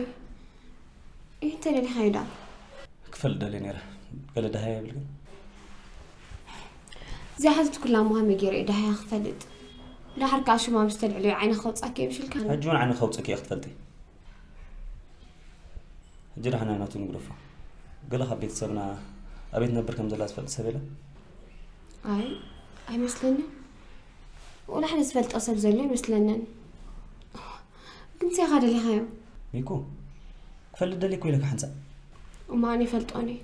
እንታይ ደሊኻ ኢዳ? ክፈልጥ ደልየ ነይረ። ገለ ደሃያ የብልክን? እዚኣ ሓንቲ ኩላ ምሃመ ገይረ እየ ደሃያ ክፈልጥ። ደሓር ከኣ ሽማ ምስ ተልዕልዮ ዓይነ ከውጻኪ የብሽልካ። ሕጂ እውን ዓይነ ከውጽኪ እየ ክትፈልጢ። ሕጂ ደሓና ናቱ ንግደፎ። ገለ ካብ ቤተሰብና ኣበይ ትነብር ከም ዘላ ዝፈልጥ ሰብ የለን? ኣይ ኣይመስለንን። ወላ ሓደ ዝፈልጦ ሰብ ዘሎ ኣይመስለንን። ግን እንታይ ኢኻ ደሊኻዮ? ሚኩ ክፈልጥ ደልየ እኮ ኢለካ ሓንሳእ። እሞ ኣነ ይፈልጦን እየ።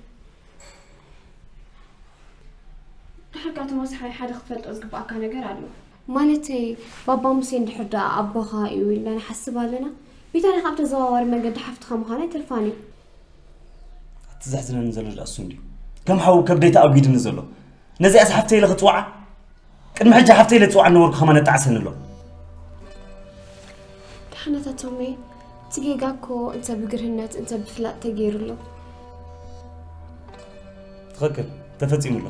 ድሕር ካቶም ኣስሓይ ሓደ ክትፈልጦ ዝግባኣካ ነገር ኣሎ። ማለተይ ባባ ሙሴ እንድሕር ደኣ ኣቦኻ እዩ ኢልና ንሓስብ ኣለና። ቢታንያ ካብ ተዘዋዋሪ መንገዲ ሓፍትኻ ምዃና ኣይተርፋን እዩ። እቲ ዘሕዝነኒ ዘሎ ደኣ እሱ እንድዩ። ከም ሓው ከብደይ ተኣጒድኒ ዘሎ። ነዚኣስ ሓፍተይ ኢለ ክጽውዓ? ቅድሚ ሕጂ ሓፍተይ ኢለ ዝጽውዓ ነበርኩ ከማን ኣጣዕሰኒ ኣሎ። ደሓን ኣታ ቶሜ፣ እቲ ጌጋ እኮ እንተ ብግርህነት እንተ ብፍላጥ ተገይሩ ኣሎ። ትኽክል፣ ተፈጺሙ ኣሎ።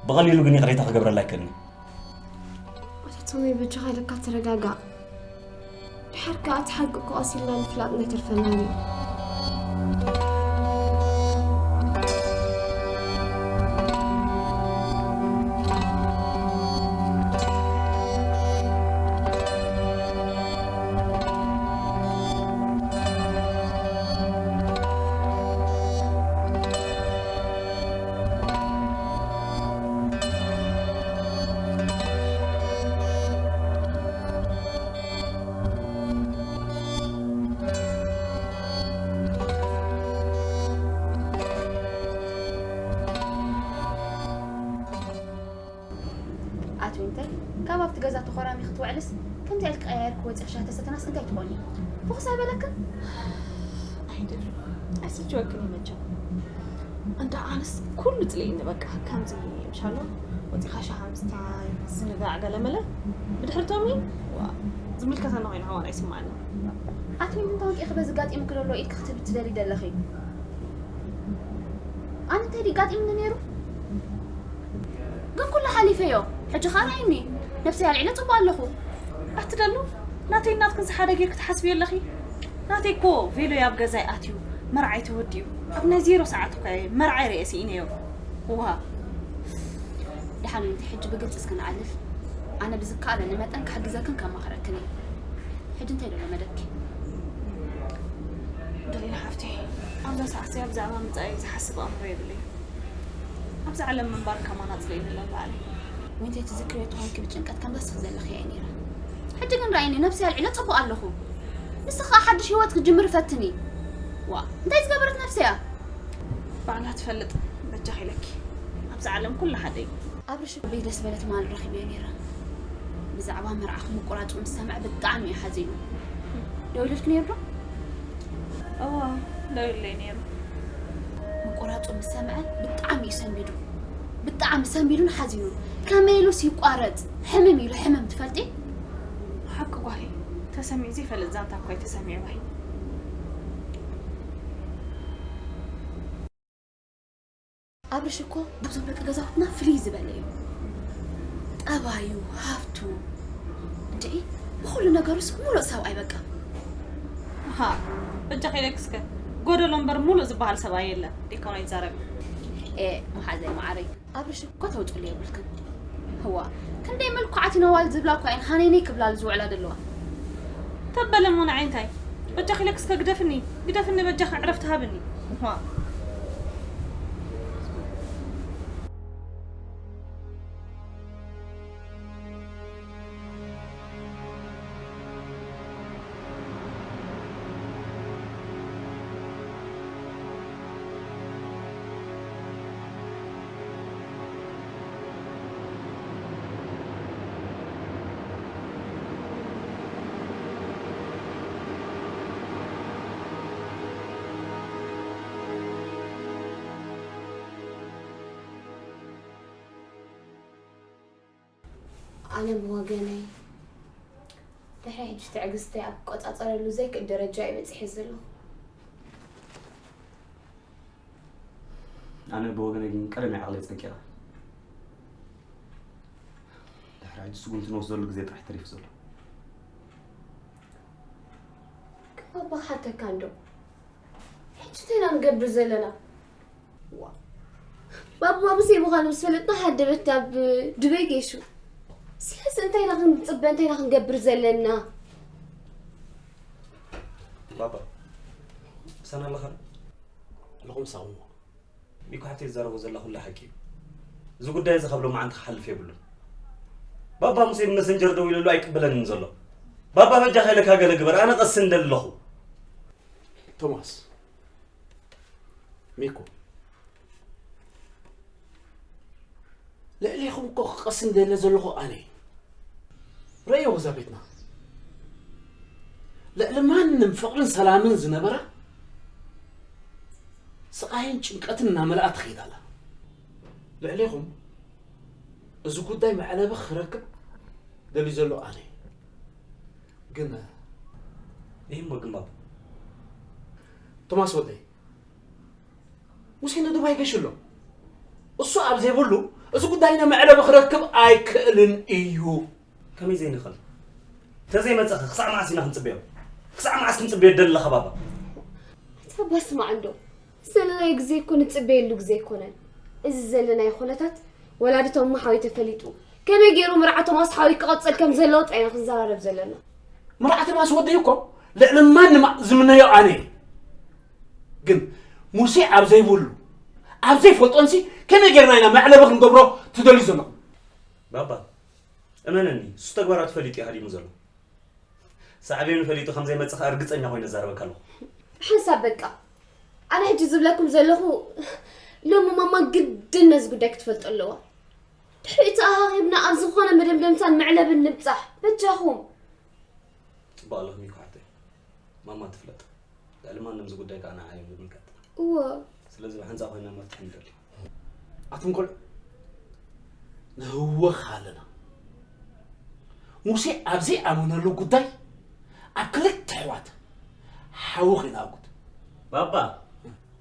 ብቐሊሉ ግን ይቕሬታ ክገብረላ ኣይክእልን እየ። ኣታ ቶሜ በጃኻ ኢለካ ተረጋጋእ። ድሓር ከኣ እቲ ሓቂ እኮ ቀስ ኢልና ምፍላጥና ኣይተርፈናን እዩ። ኣቲ ዊንተር፣ ካብ ኣብቲ ገዛ ተኾራሚኺ ትውዕልስ፣ ከምዚኣ ኢልኪ ቀያይርኪ ወጺኺ ሻሂ ተሰተናስ እንታይ ትኾኒ? ፍኹስ ኣይበለክን? ኣይደል፣ ኣይስልችወክን እዩ መቸም። እንዳ ኣነስ ኩሉ ጽልኢኒ በቃ፣ ከምዚ ምሻሎ ወጺኻ ሻሂ ምስታይ፣ ዝንጋዕ ገለመለ፣ ብድሕሪ ቶሚ፣ ዋ፣ ዝምልከተና ኮይኑ ኣዋን ኣይስማዓኒ። ኣቲ ዊንተር፣ እንታይ ወቂኺ በዚ ጋጢሙኪ ዘሎ ኢልኪ ክትብሊ ትደልዪ ደለኺ? ኣነ እንታይ ድዩ ጋጢምኒ ነይሩ? ግን ኩሉ ሓሊፈዮ። ሕጂ ኸኣ ርኣይኒ። ነብሰይ ኣልዒለ ጽቡቕ ኣለኹ። ኣቲ ደሉ፣ ናተይን ናትክንስ ሓደ ጌርኪ ትሓስብዮ ኣለኺ? ናተይ እኮ ቬሎይ ኣብ ገዛይ ኣትዩ፣ መርዓይ ተወዲኡ፣ ኣብ ናይ ዜሮ ሰዓት እኳ እየ መርዓይ ርእየ ስኢነዮ። እዋ። ደሓን ዊንቲ፣ ሕጂ ብግልጺ እስከ ንኣልፍ። ኣነ ብዝከኣለኒ መጠን ክሕግዘክን ከማኽረክን እየ። ሕጂ እንታይ ደሎ መደብኪ? ደሊና ሓፍተይ፣ ኣብዛ ሰዓትሲ ብዛዕባ ምጻኢ ዝሓስብ ኣእምሮ የብለይ። ኣብዛ ዓለም ምንባር ከማን ኣጽሊእኒ ኣሎ ባዕለይ። ወይንተይ ትዝክርዮ ተኾንኪ ብጭንቀት ከም ዘስኽ ዘለኺ እየ ነይረ። ሕጂ ግን ርኣይኒ፣ ነብሰይ ኣልዒለ ጽቡቕ ኣለኹ። ንስኺ ከኣ ሓድሽ ህይወት ክትጅምሪ ፈትኒ። ዋ፣ እንታይ ዝገበረት ነብሰይ እያ? ባዕላ ትፈልጥ፣ በጃኺ ኢለኪ። ኣብዛ ዓለም ኩሉ ሓደ እዩ። ኣብርሽ በይ ደስ በለ ትማል ረኺበዮ ነይረ። ብዛዕባ መርዓኹም ምቁራጹ ምስ ሰምዐ ብጣዕሚ እዩ ሓዚኑ። ደዊሉልኪ ነይሩ ዶ? እወ፣ ደዊሉለይ ነይሩ። ምቁራጹ ምስ ሰምዐ ብጣዕሚ እዩ ሰንቢዱ። ብጣዕሚ ሰንቢዱን ሓዚኑን። ከመይ ኢሉስ ይቋረጽ? ሕምም ኢሉ ሕምም ትፈልጢ? ሓቂ ጓለይ፣ ተሰሚዑ ዘይፈልጥ ዛንታ እኳ እዩ ተሰሚዑ ባይ። ኣብርሽ እኮ ካብዞም ደቂ ገዛውትና ፍልይ ዝበለ እዩ። ጠባዩ፣ ሃፍቱ፣ እንድዒ ብኹሉ ነገሩስ ሙሉእ ሰብኣይ በቃ። ሃ፣ በጃኺ ኢለኪ እስከ፣ ጎደሎ እምበር ሙሉእ ዝበሃል ሰብኣይ የለን። ዲኮን ኣይዛረብ። ኤ፣ መሓዘይ መዓረይ፣ ኣብርሽ እኮ ተውፅሉ የብልክን። ህዋ፣ ክንደይ ምልኩዓት ኢና ዋል ዝብላ እኳ እየን ሃነይነይ ክብላሉ ዝውዕላ ዘለዋ። ተበለ እሞ ንዓይ እንታይ? በጃኺ ኢለኪ እስከ ግደፍኒ፣ ግደፍኒ በጃኺ ዕረፍቲ ሃብኒ። እኳ። ኣነ ብወገነይ፣ ድሕሪ ሕጂ ትዕግስተይ ኣብ ክቆጻጸረሉ ዘይክእል ደረጃ እየ በጺሐ ዘለኹ። ኣነ ብወገነይ ግን ቀደም እየ ዓቕለይ ጸቂቐ። ድሕሪ ሕጂ ስጉምቲ ንወስደሉ ግዜ ጥራሕ ተሪፉ ዘሎ። ካብ ኣባኻ ሓተካ እንዶ፣ ሕጂ እንታይ ኢና ንገብር ዘለና? ዋ፣ ባባ ሙሴ ምዃኑ ምስ ፈለጥና ሃደበት ኣብ ዱበይ ገይሹ። ስለዚ እንታይ ኢና ክንጽበ፣ እንታይ ኢና ክንገብር ዘለና? ባባ፣ ምሳና ኣለኻ? ኣለኹ ምሳኹም። ሚኮ ሓፍተይ ዝዛረቦ ዘላ ኩላ ሓቂ እዩ። እዚ ጉዳይ እዚ ካብ ሎማዓንቲ ክሓልፍ የብሉን። ባባ ሙሴ ብመሰንጀር ደዊለሉ ኣይቅበለንን ዘሎ። ባባ በጃኻ ኢለካ ገለ ግበር፣ ኣነ ቀስን ደለኹ። ቶማስ፣ ሚኮ፣ ልዕሌኹም እኮ ክቐስን ደለ ዘለኹ ኣነ እየ። ረእይዎ እዛ ቤትና። ልዕሊ ማንም ፍቕርን ሰላምን ዝነበራ ስቓይን ጭንቀትን እናመልኣ ትኸይድ ኣላ። ልዕሌኹም እዚ ጉዳይ መዕለቢ ክረክብ ደልዩ ዘሎ ኣነ እየ። ግን እሞ ግን ባባ። ቶማስ ወደይ፣ ሙሴ ንዱባይ ገሹ ኣሎ። እሱ ኣብ ዘይብሉ እዚ ጉዳይና መዕለቢ ክረክብ ኣይክእልን እዩ። ከመይ ዘይንኽእል? ተዘይመጸኸ ክሳዕ መዓስ ኢና ክንጽበዮ? ክሳዕ መዓስ ክንጽበዮ ደለኻ ባባ? ኣታ ኣባ ስማዕ እንዶ፣ ዘለናዮ ግዜ እኮ ንጽበየሉ ግዜ ኣይኮነን። እዚ ዘለናዮ ኩነታት ወላዲቶም እሞ ሓወይ ተፈሊጡ፣ ከመይ ገይሩ መርዓ ቶማስ ሓወይ ክቐጽል ከም ዘለዎ ጥራይ ኢና ክንዘራረብ ዘለና። መርዓ ቶማስ ወደይ እኮ ልዕሊ ማንም ዝምነዮ ኣነ እየ። ግን ሙሴ ኣብ ዘይብሉ፣ ኣብ ዘይፈልጦንሲ ከመይ ጌርና ኢና መዕለቢ ክንገብሮ ትደልዩ ዘለኹም? ባባ፣ እመነኒ፣ እሱ ተግባራቱ ፈሊጡ እዩ ሃዲሙ ዘሎ። ሳዕቤኑ ፈሊጡ ከም ዘይመጽእ ከኣ ርግጸኛ ኮይነ እዛረበካ ኣለኹ። ሓንሳብ በቃ። ኣነ ሕጂ ዝብለኩም ዘለኹ፣ ሎሚ ማማ ግድን ነዚ ጉዳይ ክትፈልጦ ኣለዋ። ድሕሪኡ ተኣኻኺብና ኣብ ዝኾነ መደምደምታን መዕለብን ንብጻሕ። በጃኹም። ጽቡቕ ኣለኹ ሚኮ ሓፍተይ። ማማ ትፍለጥ። ልዕሊ ማንም እዚ ጉዳይ ከኣ ንዓይ እዩ ዝምልከት። እወ። ስለዚ ብሓንሳብ ኮይና መፍትሒ ንደሊ። ኣቱም ቆልዑ፣ ንህወኽ ኣለና። ሙሴ ኣብ ዘይኣመነሉ ጉዳይ ኣብ ክልተ ኣሕዋት ሓዊ ከይንኣጉድ። ባባ፣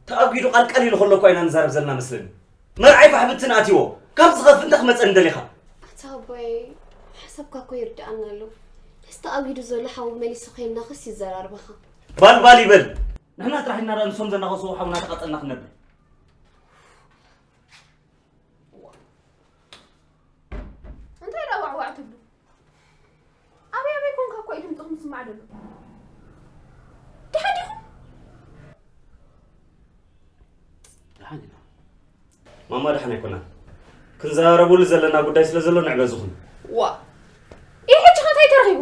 ተኣጒዱ ቃል ቀሊሉ ከሎ እኳ ኢና ንዛረብ ዘለና መስለኒ። መርዓይ ፋሕ ብትን ኣትይዎ፣ ካብ ዝኸፍእ እንታይ ክመጸኒ ደሊኻ? ኣታ ኣቦይ፣ ሓሳብካ እኮ ይርድኣና ኣሎ። ነዚ ተኣጒዱ ዘሎ ሓዊ መሊሱ ከይናኸስ ይዘራርበኻ። ባል ባል ይበል። ንሕና ጥራሕ ኢና ደኣ ንሶም ዘናኸስዎ ሓውና ተቓጸልና ክነብር። እንታይ ደኣ ዋዕዋዕ ትብሉ? ኣበይ ኣበይ ኮንካ እኮ እዩ ድምፅኹም ዝስማዕ ደሓን ዲኹም? ደሓን ኢና። ማማ ደሓን ኣይኮናን። ክንዘራረበሉ ዘለና ጉዳይ ስለ ዘሎ ንዕበ ዝኹን። ዋ፣ ይህ ሕጂ ከ እንታይ ተረኺቡ?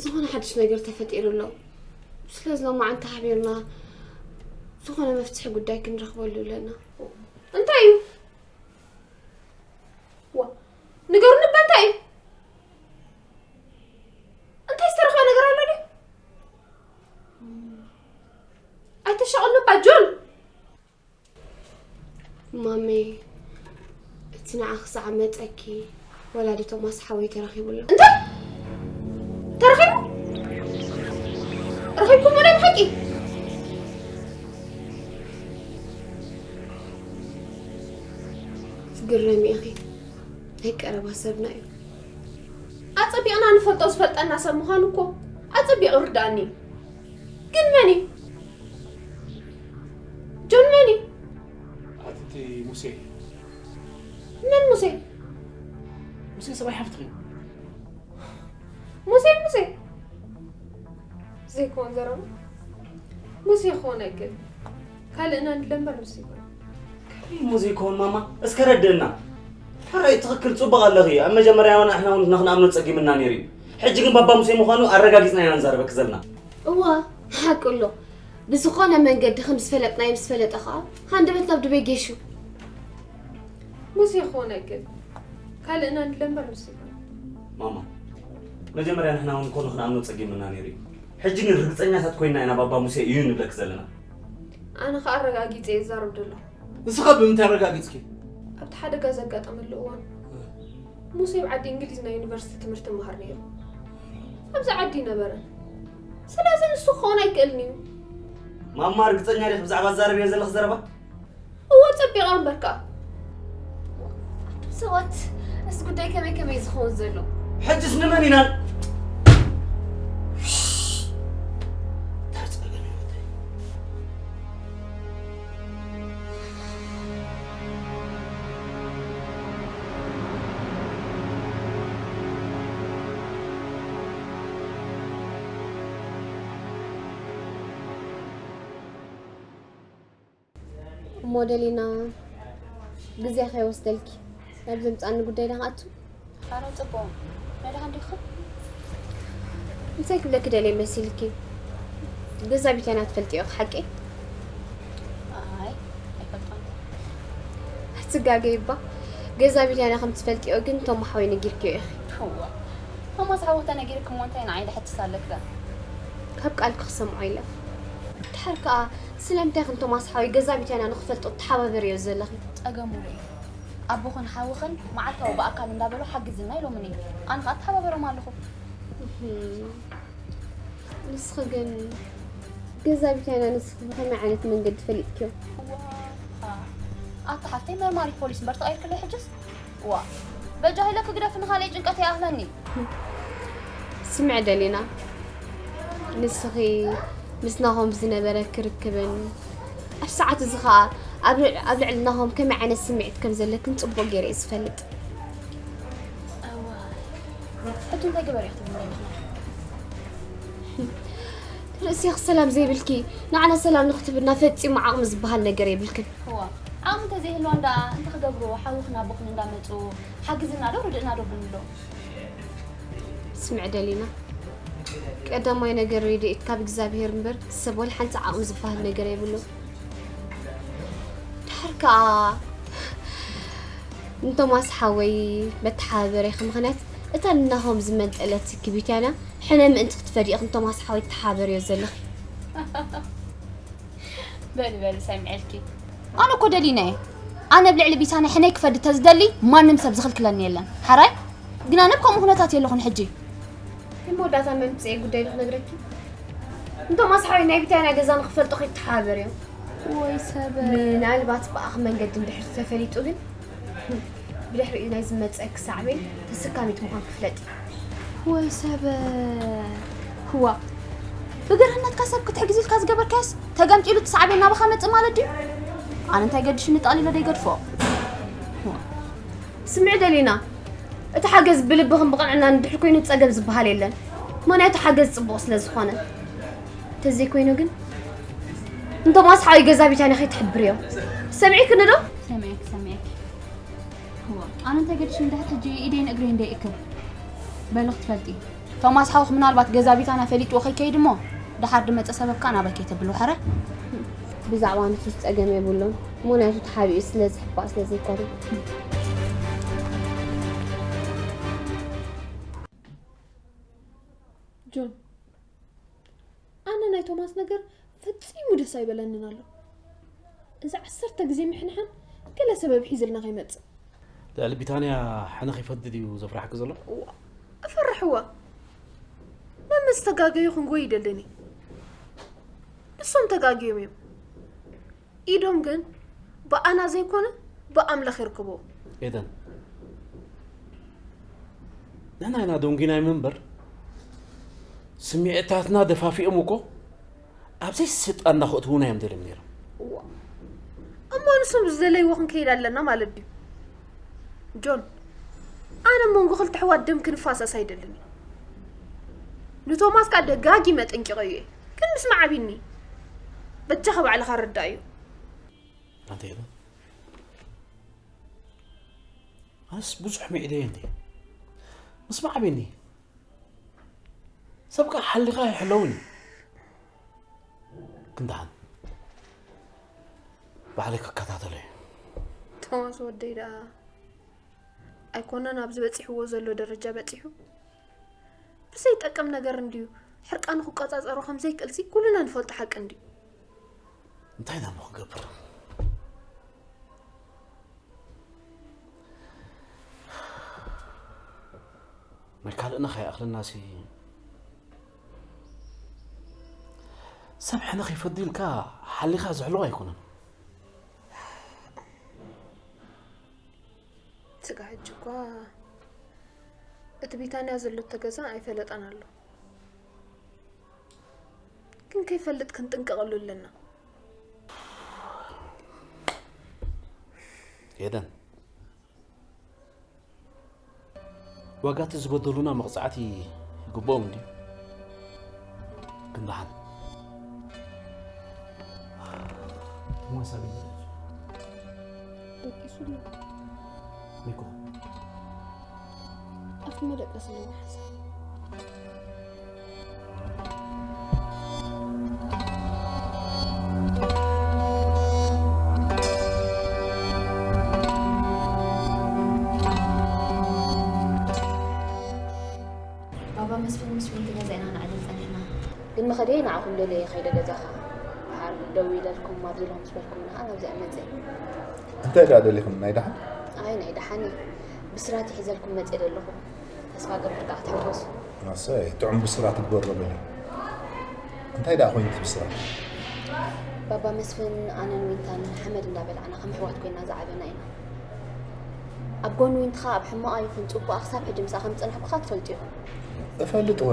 ዝኾነ ሓድሽ ነገር ተፈጢሩ ኣሎ። ስለዚ ሎማዓንቲ ሓቢርና ዝኾነ መፍትሒ ጉዳይ ክንረኽበሉ ኣለና። እንታይ እዩ? ዋ፣ ንገሩኒ እባ እንታይ እዩ? እንታይ ዝተረኽበ ነገር ኣሎ ድዩ? ኣይተሻቐሉ እባ ጆን። ማመይ፣ እቲ ንዓኺ ዝዓመጸኪ ወላዲ ቶማስ ሓወይ ተረኺቡ ኣሎ። እንታይ? ተረኺቡ? ረኺብኩሞ ናይ ብሓቂ? ትግረሚ ኢኺ። ናይ ቀረባ ሰብና እዩ። ኣጸቢቕና ንፈልጦ ዝፈልጠና ሰብ ምዃኑ እኮ ኣጸቢቑ ይርድኣኒ እዩ። ግን መን እዩ? ጆን መን እዩ? ኣቲ ሙሴ። መን ሙሴ? ሙሴ ሰብኣይ ሓፍትኺ። ሙሴ፣ ሙሴ። ዘይኮን ዘረባ። ሙሴ ክኾን ኣይክእል። ካልእና ንድለ እምበር ንሱ ይኮን። ከመይ ሙሴ ይኮን ማማ? እስከ ረድእና። ሕራይ ትኽክል፣ ጽቡቕ ኣለኺ። ኣብ መጀመርያ እውን ንሕና እውን ንኽንኣምኖ ጸጊምና ነይሩ እዩ። ሕጂ ግን ባባ ሙሴ ምዃኑ ኣረጋጊጽና ኢና ንዛረበኪ ዘለና። እዋ፣ ሓቂ ኣሎ። ብዝኾነ መንገዲ ከም ዝፈለጥናዮ ምስ ፈለጠ ኸኣ፣ ሃንደበት ናብ ዱበይ ጌሹ። ሙሴ ክኾን ኣይክእል። ካልእና ንድለ እምበር ንሱ ይኮን። ማማ፣ መጀመርያ ንሕና እውን እኮ ንኽንኣምኖ ጸጊምና ነይሩ እዩ። ሕጂ ግን ርግጸኛታት ኮይንና ኢና ባባ ሙሴ እዩ ንብለኪ ዘለና። ኣነ ኸኣ ኣረጋጊጸ እየ ዝዛረብ ዘለኹ። ንስኻ ብምንታይ ኣረጋጊጽኪ? ኣብቲ ሓደጋ ዘጋጠመሉ እዋን፣ ሙሴ ኣብ ዓዲ እንግሊዝ ናይ ዩኒቨርሲቲ ትምህርቲ ይመሃር ነይሩ። ኣብዚ ዓዲ ኣይነበረን። ስለዚ ንሱ ክኸውን ኣይክእልን እዩ። ማማ፣ ርግጸኛ ዲኺ ብዛዕባ ዝዛረብዮ ዘለኺ ዘረባ? እወ፣ ጸቢቓ እምበር ከኣ። ኣቱም ሰባት፣ እዚ ጉዳይ ከመይ ከመይ ዝኸውን ዘሎ? ሕጅስ ንመን ኢና? ታጸገም ህይወተይ። እሞ ደሊና፣ ግዜ ከይወስደልኪ፣ ናብ ዘምጻኒ ጉዳይ ዳ ንኣቱ? ኣረ ጽቡቕ። መድሃን ዲኹ? እንታይ ክብለኪ ደልየ መሲልኪ? ገዛ ቢታና ትፈልጥዮ ሓቂ? ኣይ፣ ኣይፈልጦን። ኣትጋገይ እባ። ገዛ ቢታና ከም ትፈልጥዮ ግን ቶም ሓወይ ነጊርክዮ ኢኺ። እዋ። ቶማስ ሓወይ ተነጊርኪ እሞ እንታይ ንዓይ ድሕትስ ኣለኪ ዳ? ካብ ቃልኪ ክሰምዖ ኢለ። ድሓር ከኣ ስለምንታይ ከም ቶማስ ሓወይ ገዛ ቢታና ንኽፈልጦ ትሓባበርዮ ዘለኺ? ጸገሙ ርእዩ። ኣቦኽን ሓውኽን መዓልታዊ ብኣካል እንዳበሉ ሓግዝና ኢሎምኒ። ኣነ ኸኣ እተሓባበሮም ኣለኹ። እህም። ንስኺ ግን ገዛ ቢታና ንስኺ ብኸመይ ዓይነት መንገዲ ፈሊጥክዮ? ዋእ፣ ኣታ ሓፍተይ መርማሪት ፖሊስ እምበር ተቐይርክለይ ሕጅስ? ዋእ፣ በጃኺ ኢለኪ ግደፍኒ፣ ካልኣይ ጭንቀት ይኣኽለኒ። ስምዒ ደሊና፣ ንስኺ ምስ ናሆም ዝነበረኪ ርክብን ኣብ ሰዓት እዚ ኸኣ ኣብ ልዕ-፣ ኣብ ልዕሊ ናሆም ከመይ ዓይነት ስምዒት ከም ዘለክን ጽቡቕ ገይረ እየ ዝፈልጥ። እዋይ፣ ሕጂ እንታይ ግበሪ ክትብልኒ ኢኺ? ርእስኺ ሰላም ዘይብልኪ፣ ንዓና ሰላም ንክትብልና ፈጺሙ ዓቕሚ ዝበሃል ነገር የብልክን። እዋ፣ ዓቕሚ እንተዘይህልወን ደኣ እንታይ ክገብሩ? ሓውኽን ኣቦኽን እንዳመጹ ሓግዝና ዶ ርድእና ዶ ብንብሎ? ስምዒ ደሊና፣ ቀዳማይ ነገር ረድኤት ካብ እግዚኣብሄር እምበር ሰብ ወላ ሓንቲ ዓቕሚ ዝበሃል ነገር የብሉን። ድሓር ከኣ ንቶማስ ሓወይ መተሓባበሪኺ ምኽንያት እታ ንናሆም ዝመንጠለት ክቢት ያና ሕነ ምእንቲ ክትፈዲ ኢኺ ንቶማስ ሓወይ ትተሓባበርዮ ዘለኺ። በሊ፣ በሊ፣ ሰሚዐልኪ። ኣነ እኮ ደሊና እየ። ኣነ ኣብ ልዕሊ ቢታንያ ሕነይ ክፈዲ ተዝደሊ ማንም ሰብ ዝኽልክለኒ የለን። ሓራይ? ግን ኣነ ኣብ ከምኡ ኩነታት የለኹን ሕጂ። መወዳእታ መምጽኤ ጉዳይ ዶ ክነግረኪ? እንቶም ኣስሓቢ ናይ ቢታንያ ገዛ ንኽፈልጡ ከይተሓባበርዮም። ወይ ሰበ። ምናልባት ብኣኺ መንገዲ እንድሕር ተፈሊጡ ግን ብድሕሪኡ ናይ ዝመጸኪ ሳዕቤን ተሰካሚት ምዃን ክፍለጥ እዩ። ወይ ሰበ። ህዋ። ብግርህነትካ ሰብ ክትሕግዝ ኢልካ ዝገበርካዮስ ተገምጢሉ እቲ ሳዕቤን ናባኻ መጽእ ማለት ድዩ? ኣነ እንታይ ገዲሹኒ ጠቕሊለ ዶ ይገድፎ? ህዋ። ስምዒ ደሊና፣ እቲ ሓገዝ ብልብኽን ብቕንዕናን እንድሕር ኮይኑ ጸገም ዝበሃል የለን። ምኽንያቱ ሓገዝ ጽቡቕ ስለ ዝኾነ። እንተዘይኮይኑ ግን ንቶማስ ሓወይ ገዛ ቢታንያ ከይትሕብርዮ። ሰሚዕክኒ ዶ? ሰሚዐክ ሰሚዐክ። እዋ ኣነ እንታይ ገድሽ እንድሕር ሕጂ ኢደይን እግረይን ደይእክብ በሊ ክትፈልጢ። ቶማስ ሓውክ ምናልባት ገዛ ቢታና ፈሊጥዎ ከይከይድ እሞ ድሓር ድመፀ ሰበብካ ናበይ ከይተብሉ ሕረ። ብዛዕባ ንሱስ ጸገም የብሉን። ምኽንያቱ ተሓቢኡ ስለ ዝሕባእ ስለ ዘይኮነ። ጆን፣ ኣነ ናይ ቶማስ ነገር ፈጺሙ ደስ ኣይበለንን ኣሎ። እዚ ዓሰርተ ግዜ ምሕንሓን ገለ ሰበብ ሒዝልና ከይመጽእ። ልዕሊ ቢታንያ ሕነ ከይፈዲ ድዩ ዘፍርሓኪ ዘሎ? እዋ፣ እፈርሕዋ። መመስ ተጋገዩ ክንጎይ ይደልን እዩ። ንሶም ተጋግዮም እዮም። ኢዶም ግን ብኣና ዘይኮነ ብኣምላኽ ይርከቦ። ኤደን፣ ንሕና ኢና ደንጒናዮም እምበር ስምዒታትና ደፋፊኦም እኮ ኣብ ዘይስልጣንና ከእትዉና እዮም ደልዮም ነይሮም። እዋ፣ እሞ ንሶም ዝደለይዎ ክንከይድ ኣለና ማለት ድዩ? ጆን፣ ኣነ ኣብ መንጎ ክልተ ኣሕዋት ደም ክንፋሰስ ኣይደልን እየ። ንቶማስ ከኣ ደጋጊመ ጠንቂቐዮ እየ። ግን ምስማዕ ኣቢኒ። በጃኻ ባዕልኻ ረዳእዮ። ኣንተ ኤደን፣ ኣነስ ብዙሕ መዒደየ እንዲ ምስማዕ ኣቢኒ። ሰብ ከኣ ሓሊኻ ኣይሕለውን እዩ። ክንደሓን ባዕለይ ክከታተሎ እየ። ቶማስ ወደይ ደኣ ኣይኮነን ኣብዚ በጺሕዎ ዘሎ ደረጃ በጺሑ። ብዘይጠቅም ነገር እንድዩ ሕርቃኑ ክቆጻጸሮ ከም ዘይክእልሲ ኩልና ንፈልጦ ሓቂ እንድዩ። እንታይ ኢና እሞ ክገብር? ናይ ካልእና ከይኣኽለናሲ ሰብ ሕነ ከይፈዲ ኢልካ ሓሊኻ ዝሕልዋ ኣይኮነን። ስጋ ሕጂ እኳ እቲ ቢታንያ ዘሎቶ ገዛ ኣይፈለጠን ኣሎ። ግን ከይፈልጥ ክንጥንቀቐሉ ኣለና። ኤደን፣ ዋጋ እቲ ዝበደሉና መቕጻዕቲ ይግብኦም እንድዩ። ክንደሓን ሞሳ ደቂሱ ኣሎ። ሚኮ ኣብቲ መደቀሲ ኣለዎ ሓሳብ። ባባ መስፍን ምስ ዊንቲ ገዛ ኢና ንዕልል ጸኒሕና። ግን መኸደይ ንዓኹም ደልየ ከይደ ገዛኻ። ደሓር ደዊለልኩም ኣብዚ ኢልኩም ምስ በልኩምኒ ኸዓ ናብዚኣ መጸ። እንታይ ደኣ ደሊኽኒ? ናይ ደሓን? ኣይ ናይ ደሓን እየ። ብስራት ሒዘልኩም መጸ ዘለኹ። ተስፋ ገብር ከዓ ትሕጎሱ። ኣሰይ፣ ጥዑም ብስራት ይግበሮ በሊ። እንታይ ደኣ ኮይኑ እቲ ብስራት? ባባ መስፍን ኣነን ዊንታን ሓመድ እንዳበላዕና ከም ኣሕዋት ኮይና ዝዓበና ኢና። ኣብ ጎኒ ዊንቲ ኸዓ ኣብ ሕማቓ ይኹን ጽቡቓ ክሳብ ሕጂ ምስኣ ከም ዝጸናሕኩ ኸዓ ትፈልጡ ኢኹም። እፈልጥ እወ።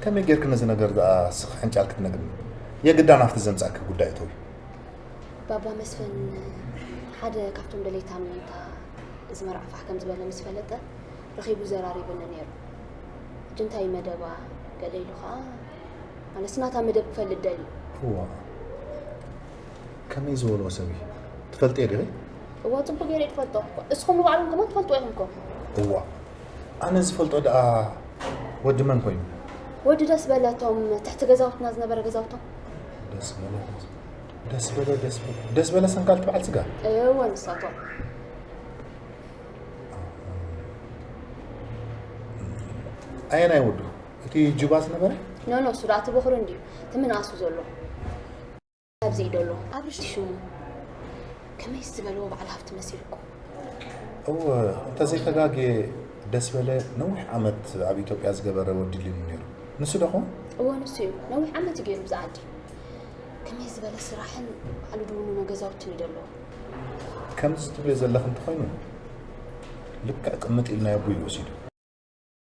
ከመይ ጌርኪ ነዚ ነገር ደኣ ስኺ ሕንጫል ክትነግርኒ? የግዳ ናብቲ ዘምጻእኪ ጉዳይ እተዊ። ባባ መስፍን ሓደ ካብቶም ደለይታ ዊንታ እዚ መርዓ ፋሕ ከም ዝበለ ምስ ፈለጠ ረኺቡ ዘራሪቡኒ ነይሩ። ሕጂ እንታይ መደባ ገለ ኢሉ ኸዓ ማለትስ ናታ መደብ ክፈልጥ ደልዩ። እዋ ከመይ ዝበሎ ሰብ እዩ ትፈልጥዮ ዲኺ? እዋ ጽቡቕ ገይረ እየ ዝፈልጦ። እስኹም ንባዕልኹም ከማን ትፈልጥዎ ኢኹም እኮ። እዋ ኣነ ዝፈልጦ ደኣ ወዲ መን ኮይኑ? ወዲ ደስ በለ እቶም ትሕቲ ገዛውትና ዝነበረ ገዛውቶም። ደስ በለ ደስ በለ ደስ በለ ደስ በለ ደስ በለ ሰንካል ትበዓል ስጋ። እወ ንሳቶም። ኣየናይ ወዱ? እቲ ጁባ ዝነበረ? ኖ ኖ እሱ ደኣ እቲ በኹሩ እንድዩ እቲ ምንኣሱ ዘሎ። ኣብዚ እዩ ዘሎ ኣብርሽ ሽሙ። ከመይስ ዝበልዎ በዓል ሃብቲ መሲልኩም? እወ እንተዘይተጋግየ ደስ በለ ነዊሕ ዓመት ኣብ ኢትዮጵያ ዝገበረ ወዲ ድልዩ ነይሩ። ንሱ ዶ ኸውን? እወ ንሱ እዩ። ነዊሕ ዓመት እዩ ገይሩ ብዛ ዓዲ። ከመይ ዝበለ ስራሕን ባዕሉ ድውንኖ ገዛውትን እዩ ዘለዎ። ከምዚ ትብልዮ ዘለኺ እንተኾይኑ ልክዕ ቅምጥ ኢልናዮ ኣቦይ እዩ ወሲዱ።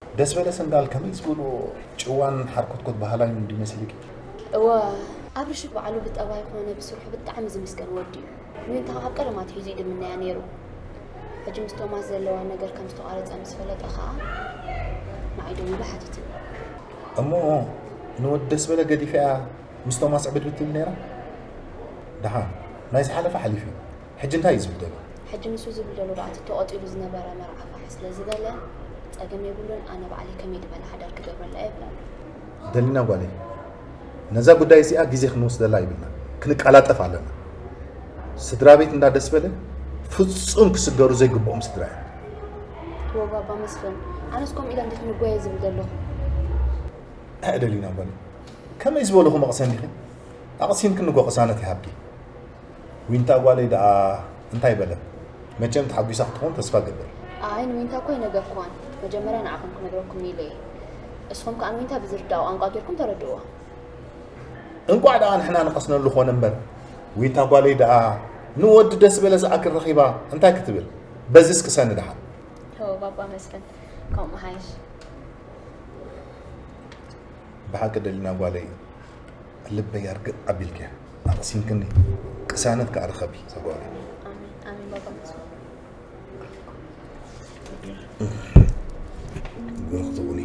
ደስበለ ሰንጋል ከመይ ዝበሎ ጭዋን ሓርኮትኮት በሃላይን እንድዩ መሲልኪ። እወ ኣብርሽ ባዕሉ ብጠባዩ ኮነ ብስርሑ ብጣዕሚ ዝምስገን ወዲ እዩ። ንዊንታ ከዓ ካብ ቀደም ኣትሒዙ እዩ ድምነያ ነይሩ። ሕጂ ምስ ቶማስ ዘለዋ ነገር ከም ዝተቋረፀ ምስ ፈለጠ ከዓ ንዓይ ደዊሉ ሓቲቱኒ። እሞ ንወዲ ደስ በለ ገዲፈያ ምስ ቶማስ ዕብድ ብትብል ነይራ? ደሓን ናይ ዝሓለፈ ሓሊፉ እዩ። ሕጂ እንታይ እዩ ዝብል ዘሎ? ሕጂ ንሱ ዝብል ዘሎ ደኣ እቲ ተቐጺሉ ዝነበረ መርዓ ፋሕ ስለ ዝበለ ጸገም የብሉን፣ ኣነ ባዕለይ ከመይ ዝበለ ሓዳር ክገብረላ እየ ይብል ኣሎ። ደሊና ጓለይ፣ ነዛ ጉዳይ እዚኣ ግዜ ክንወስደላ ይብልና፣ ክንቀላጠፍ ኣለና። ስድራ ቤት እንዳ ደስ በለ ፍጹም ክስገሩ ዘይግብኦም ስድራ እዮም። እወ ባባ መስፍን፣ ኣነስ ከምኡ ኢለ እንዲኺ ንጓየ ዝብል ዘለኹ። ኣይ ደሊና ጓለይ፣ ከመይ ዝበልኹ መቕሰን ዲኺ? ኣቕሲንክኒ እኮ ቅሳነት ይሃብኪ። ዊንታ ጓለይ ደኣ እንታይ በለ? መቸም ተሓጒሳ ክትኾን ተስፋ እገብር። ኣይ ንዊንታ እኮ ኣይነገርኩዋን። መጀመርያ ንዓኹም ክነግረኩም ኢለ እየ። እስኹም ከኣ ንዊንታ ብዝርድኣ ቋንቋ ጌርኩም ተረድእዋ። እንቋዕ ደኣ ንሕና ንቐስነሉ ኾነ እምበር ዊንታ ጓለይ ደኣ ንወዲ ደስ በለ ዝኣክል ረኺባ እንታይ ክትብል? በዚስ ቅሰኒ ደሓን። ተው ባባ መስፍን፣ ከምኡ ምሓይሽ። ብሓቂ ደሊና ጓለይ ልበይ ኣርግእ ኣቢልክያ ኣቕሲንክኒ ቅሳነት ከኣ ርኸቢ እዛ ጓለይ። ኣሜን ኣሜን ባባ መስፍን። ብሩኽ ትኹኒ።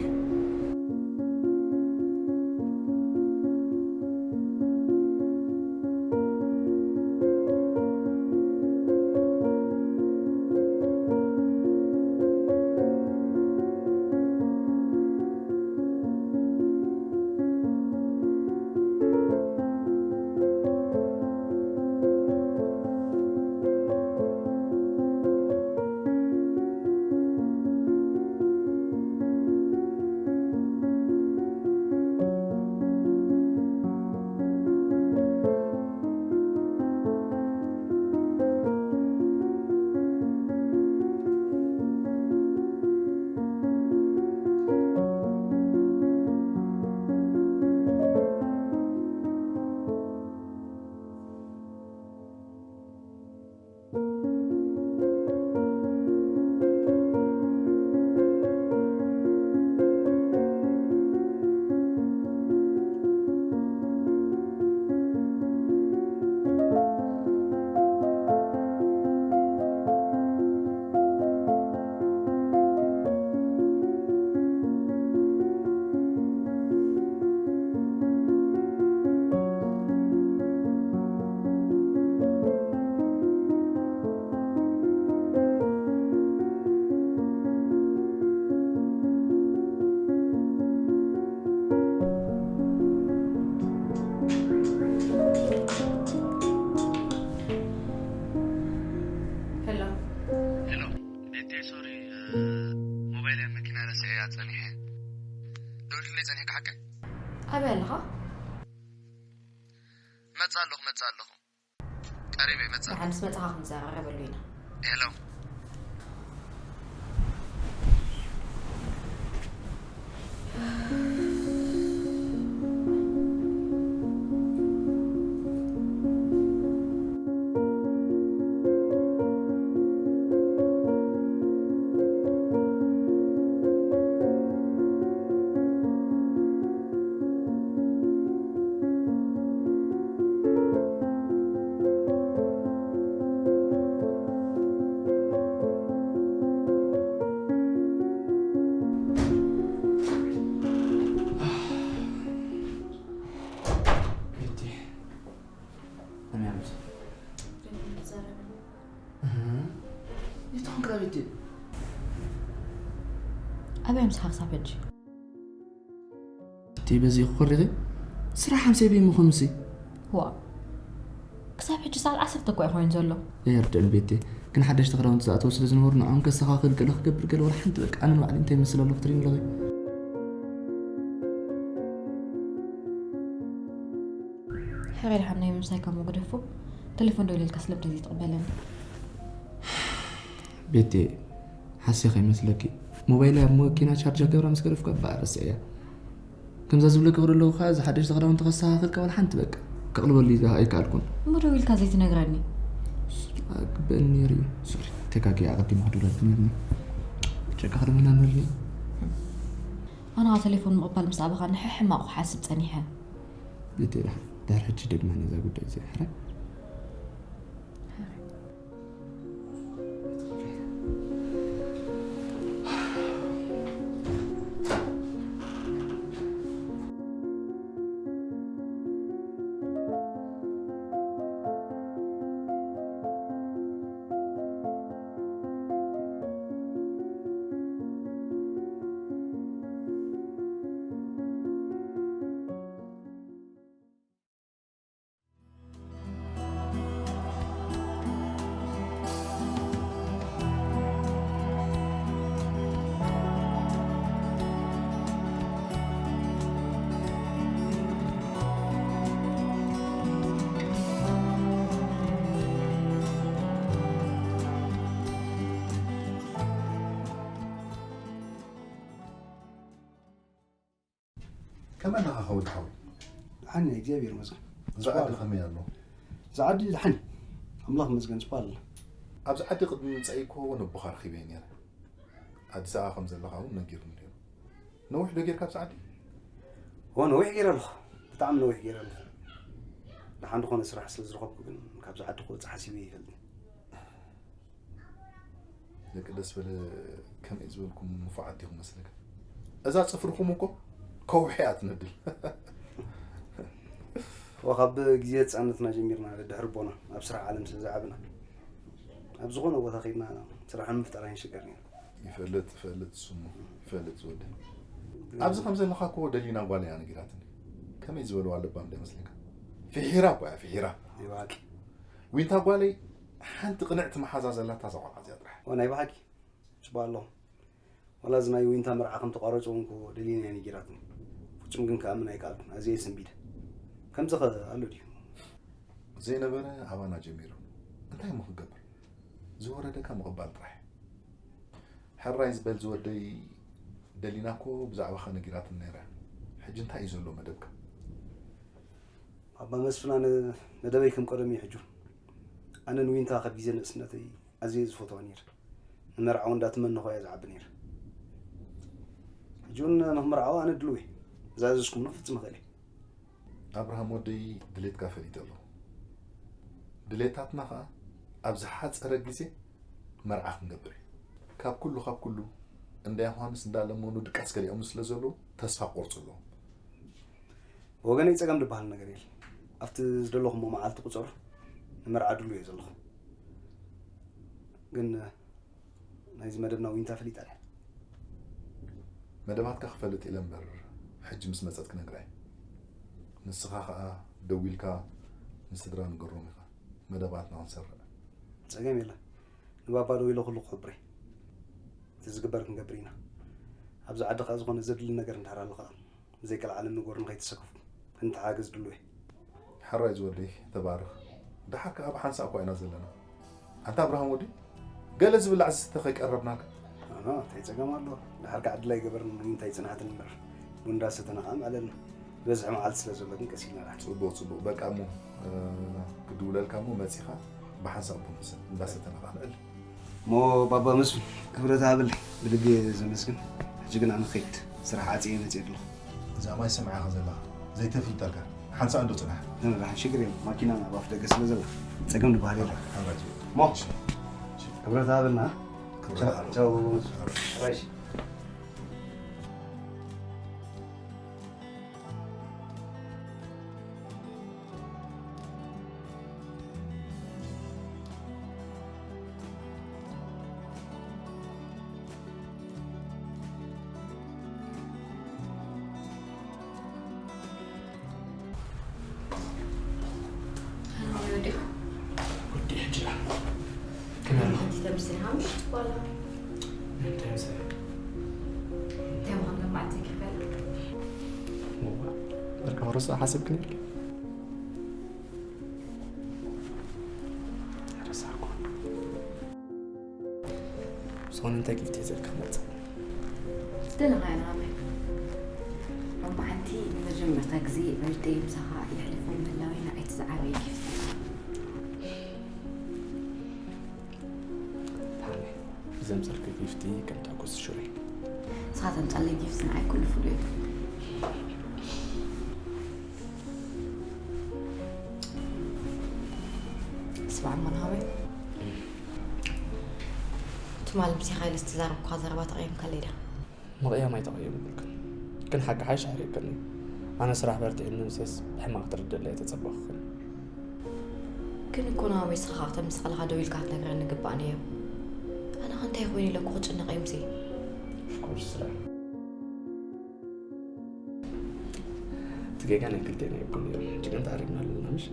ሄሎ ሄሎ ቤቴ ሶሪ ሞባይል ኣብ መኪና ረስዐያ ጸኒሐ ደውልለይ ጸኒሕካ ሓቀይ ኣበይ ኣለኻ መጽእ ኣለኹ መጽእ ኣለኹ ቀሪበ ይመጽእ። ደሓን ምስ መጻኻ ክንዘራረበሉ ኢና። ሄሎ። ኣበይ ምሳኻ ክሳብ ሕጂ? እቲ በዚ ክኮር ዲኺ ስራሕ ሓምሰይ በይ ምኾኑሲ ዋ ክሳብ ሕጂ ሰዓት ዓሰርተ እኮ እዩ ኮይኑ ዘሎ። የርድእን ቤቴ ግን ሓደሽቲ ክዳውንቲ ዝኣተው ስለ ዝነበሩ ንዖም ከስተኻኽል ገለ ክገብር ገለ ወላ ሓንቲ በቃ ኣነ ንባዕሊ እንታይ ይመስል ኣለኹ ትሪኒ ኣለኺ። ሕሬ ድሓን ናይ ምምሳይ ካብ መጉደፎ ተሌፎን ደውለ ኢልካ ስለምንታይ ዘይትቕበለኒ? ቤቴ ሓስየ ከይመስለኪ ሞባይለይ ኣብ መኪና ቻርጃ ገብራ ምስ ገደፍኩ ኣባኣ ረስዐያ። ከምዛ ዝብለኪ ክደለኹ ከኣ እዚ ሓደሽቲ ክዳውንቲ ከስተኻኽል ከበል ሓንቲ በቃ ከቕልበሉ ኣይከኣልኩን። እሞ ደው ኢልካ ዘይትነግረኒ? ግበኣኒ ነይሩ እዩ። ሶሪ ተጋግየ ኣቐዲመ ክድውለልኪ ነይሩኒ። ጨቃ ክደመና ንበል። ኣነ ኸኣ ተሌፎን ምቕባል ምስ ኣበኻ ንሕሕማቑ ክሓስብ ጸኒሐ። ቤተይ ደሓን ድሕሪ ሕጂ ደግመ ነዛ ጉዳይ እዚኣ ሕራይ። ከመይ ኣለኻ ከወዲ ሓወይ? ደሓን እየ፣ እግዚኣብሔር ይመስገን። እዚ ዓዲ ከመይ ኣሎ? እዚ ዓዲ ደሓን እዩ። ኣምላኽ ይመስገን፣ ጽቡቕ ኣሎ። ኣብዚ ዓዲ ቅድሚ ምምጻእይ እኮ ነቦኻ ረኺበዮ ነይረ። ኣዲስ ኣበባ ከም ዘለኻ እውን ነጊሩኒ ነይሩ። ነዊሕ ዶ ጌርካ ኣብዚ ዓዲ? እወ፣ ነዊሕ ገይረ ኣለኹ። ብጣዕሚ ነዊሕ ገይረ ኣለኹ። ደሓን ዝኾነ ስራሕ ስለ ዝረኸብኩ ግን ካብዚ ዓዲ ክወጽእ ሓሲበ ይፈልጥ። ደቂ ደስ በለ ከመይ ዝበልኩም ንፉዓት ዲኹም መስለካ? እዛ ጽፍርኹም እኮ ከውሒ እያ ትነድል። እወ፣ ካብ ግዜ ህጻንነትና ጀሚርና ደድሕሪ ኣቦና ኣብ ስራሕ ዓለም ስለ ዝዓብና፣ ኣብ ዝኾነ ቦታ ከይድና ስራሕ ንምፍጣር ኣይንሽገር ነይሩ። ይፈልጥ፣ ይፈልጥ፣ ስሙ ይፈልጥ ዝወደ። ኣብዚ ከም ዘለኻ እኮ ደሊና ጓል እያ ነጊራትኒ። ከመይ ዝበልዋ ለባም ዶ ይመስለካ? ፍሒራ እኮ እያ፣ ፍሒራ። ናይ ብሓቂ። ዊንታ ጓለይ ሓንቲ ቅንዕቲ መሓዛ ዘላታ እዛ ቆልዓ እዚኣ ጥራሕ። እወ፣ ናይ ብሓቂ። ጽቡቕ ኣለኹም። ዋላ እዚ ናይ ዊንታ መርዓ ከም ተቋረጸ እውን እኮ ደሊና እያ ነጊራትኒ። ፍጹም ግን ክኣምን ኣይከኣልኩን። ኣዝየ እየ ሰንቢደ። ከምዚ ኸ ኣሎ ድዩ? ዘይነበረ ኣባና ጀሚሩ። እንታይ እሞ ክንገብር? ዝወረደካ ምቕባል ጥራሕ። ሕራይ ዝበል ዝወደይ፣ ደሊና እኮ ብዛዕባኻ ነጊራትኒ ነይራ። ሕጂ እንታይ እዩ ዘሎ መደብካ? ኣባ መስፍን፣ ኣነ መደበይ ከም ቀደሙ እዩ ሕጂ። ኣነ ንዊንታ ካብ ግዜ ንእስነተይ ኣዝየ ዝፈትዋ ነይረ። ንመርዓዊ እንዳተመነኹ እየ ዝዓቢ ነይረ። ሕጂ እውን ንኽምርዓዋ ኣነ ድሉው እየ። ዝኣዘዝኩምኒ ክፍጽም እኽእል እየ። ኣብርሃም ወደይ፣ ድሌትካ ፈሊጠ ኣለኹ። ድሌታትና ኸኣ ኣብ ዝሓጸረ ግዜ መርዓ ክንገብር እዩ። ካብ ኩሉ፣ ካብ ኩሉ እንዳ ዮሃንስ እንዳ ለመኑ ድቃስ ገሊኦምኒ ስለ ዘለዉ ተስፋ ክቆርጹ ኣለዎም። ብወገነይ ጸገም ዝበሃል ነገር የለን። ኣብቲ ዝደለኹሞ መዓልቲ ቁጽር ንመርዓ ድሉው እየ ዘለኹ። ግን ናይዚ መደብና ዊንታ ፈሊጣ ድያ? መደባትካ ክፈልጥ ኢለ እምበር፣ ሕጂ ምስ መጸት ክነግራ እየ። ንስኻ ኸኣ ደዊልካ ንስድራ ንገሮም ኢኻ፣ መደባትና ክንሰርዕ። ጸገም የለን። ንባባ ደዊለ ኩሉ ክሕብሮ እየ። እቲ ዝግበር ክንገብር ኢና። ኣብዚ ዓዲ ኸኣ ዝኾነ ዘድሊ ነገር እንድሕር ኣሎ ኸኣ፣ ብዘይ ቀልዓለም ንግበሮ፣ ንኸይተሰከፍኩ፣ ክንተሓጋገዝ ድሉው እየ። ሕራይ ዝወደይ፣ ተባረኽ። ደሓር ከኣ ብሓንሳእ እኳ ኢና ዘለና። ኣንታ ኣብርሃም ወዲ፣ ገለ ዝብላዕ ዝስተ ከይቀረብናልካ። ኣና፣ እንታይ ጸገም ኣሎ? ደሓር ከኣ ዕድል ኣይገበርን፣ እንታይ ጽንዓትን እምበር። ቡን እንዳሰተና ከኣ ምዕለልና። ዝበዝሐ መዓልቲ ስለ ዘሎ ግን ቀስ ኢልና ደሓር። ጽቡቕ፣ ጽቡቕ። በቃ እሞ፣ እ፣ ክድውለልካ እሞ መጺኻ ብሓንሳብ ቡን እንዳሰተና ከኣ ንዕለል። እሞ ባባ መስፍን፣ ክብረት ሃበለይ፣ ብልቢ እየ ዘመስግን። ሕጂ ግን ኣነ ክኸይድ፣ ስራሕ ዓጽየ መጽየ ኣለኹ። እዛ ማይ ሰሚዓኻ ዘለኻ፣ ዘይተፍልጠልካ፣ ሓንሳእ እንዶ ጽናሕ። እ፣ ደሓን ሽግር የለን፣ ማኪና ኣብ ኣፍ ደገ ስለ ዘላ፣ ጸገም ዝበሃል የለን። ሓራጅ። እሞ፣ እሺ። ክብረት ሃበልና። ክብረት ቻው፣ ሃበልና። ቻው፣ ባባ መስፍን። ሓራጅ። ራይሽ። ወዲ ሕጂ ከመይ ኣለኹ? ሓንቲ ተምስል ሓሙሽተ ጓላ። እንታይ ምሳሌ? እንታይ ምዃኑ መዓልቲ ይክፈል? እዋ፣ በቃ ረሳዕ ሓሰብክኒ ኢልኪ? ረሳዕኩ። ብዝኾነ እንታይ ጊፍት ሒዘልካ መጽእ? ዝደለኻዮ ንሃበኒ። ሎማዓንቲ ንመጀመርታ ግዜ በርደይ ምሳኻ የሕልፎ ምህላወይ ንዓይ እቲ ዝዓበየ ጊፍት እዩ። ብጣዕሚ ዘምጸልኪ ጊፍቲ ከም ዳጎስ ሽሮይ። ንስኻ ተምጻለይ ጊፍቲ ንዓይ ኩሉ ፍሉይ እዩ። ስማዕ እሞ ንሃበይ። ትማል ምሳኻ ኢለ ዝተዛረብኩኻ ዘረባ ተቐይምካለይ ድያ? ምቕያም ኣይተቐየምኩልክን። ግን ሓቂ ሓይሽ ኣሕሪቕክኒ። ኣነ ስራሕ በርቲዕኒ ምስስ ብሕማቕ ትርድእለይ ኣይተጸበኹክን። ግን እኮ ናሆም ንስኻ ኸኣ ከምዚ ቃልካ ደው ኢልካ ክትነግረኒ ግባእ ነይሩ። ኣነ ኸ እንታይ ኮይኑ ኢለ እኮ ክጭነቕ እየ ምሴ። ሽኮር ስራሕ። እቲ ጌጋ ናይ ክልቴና ይኩን ነይሩ። ሕጂ ግን ተዓሪቕና ኣለና ምሽ?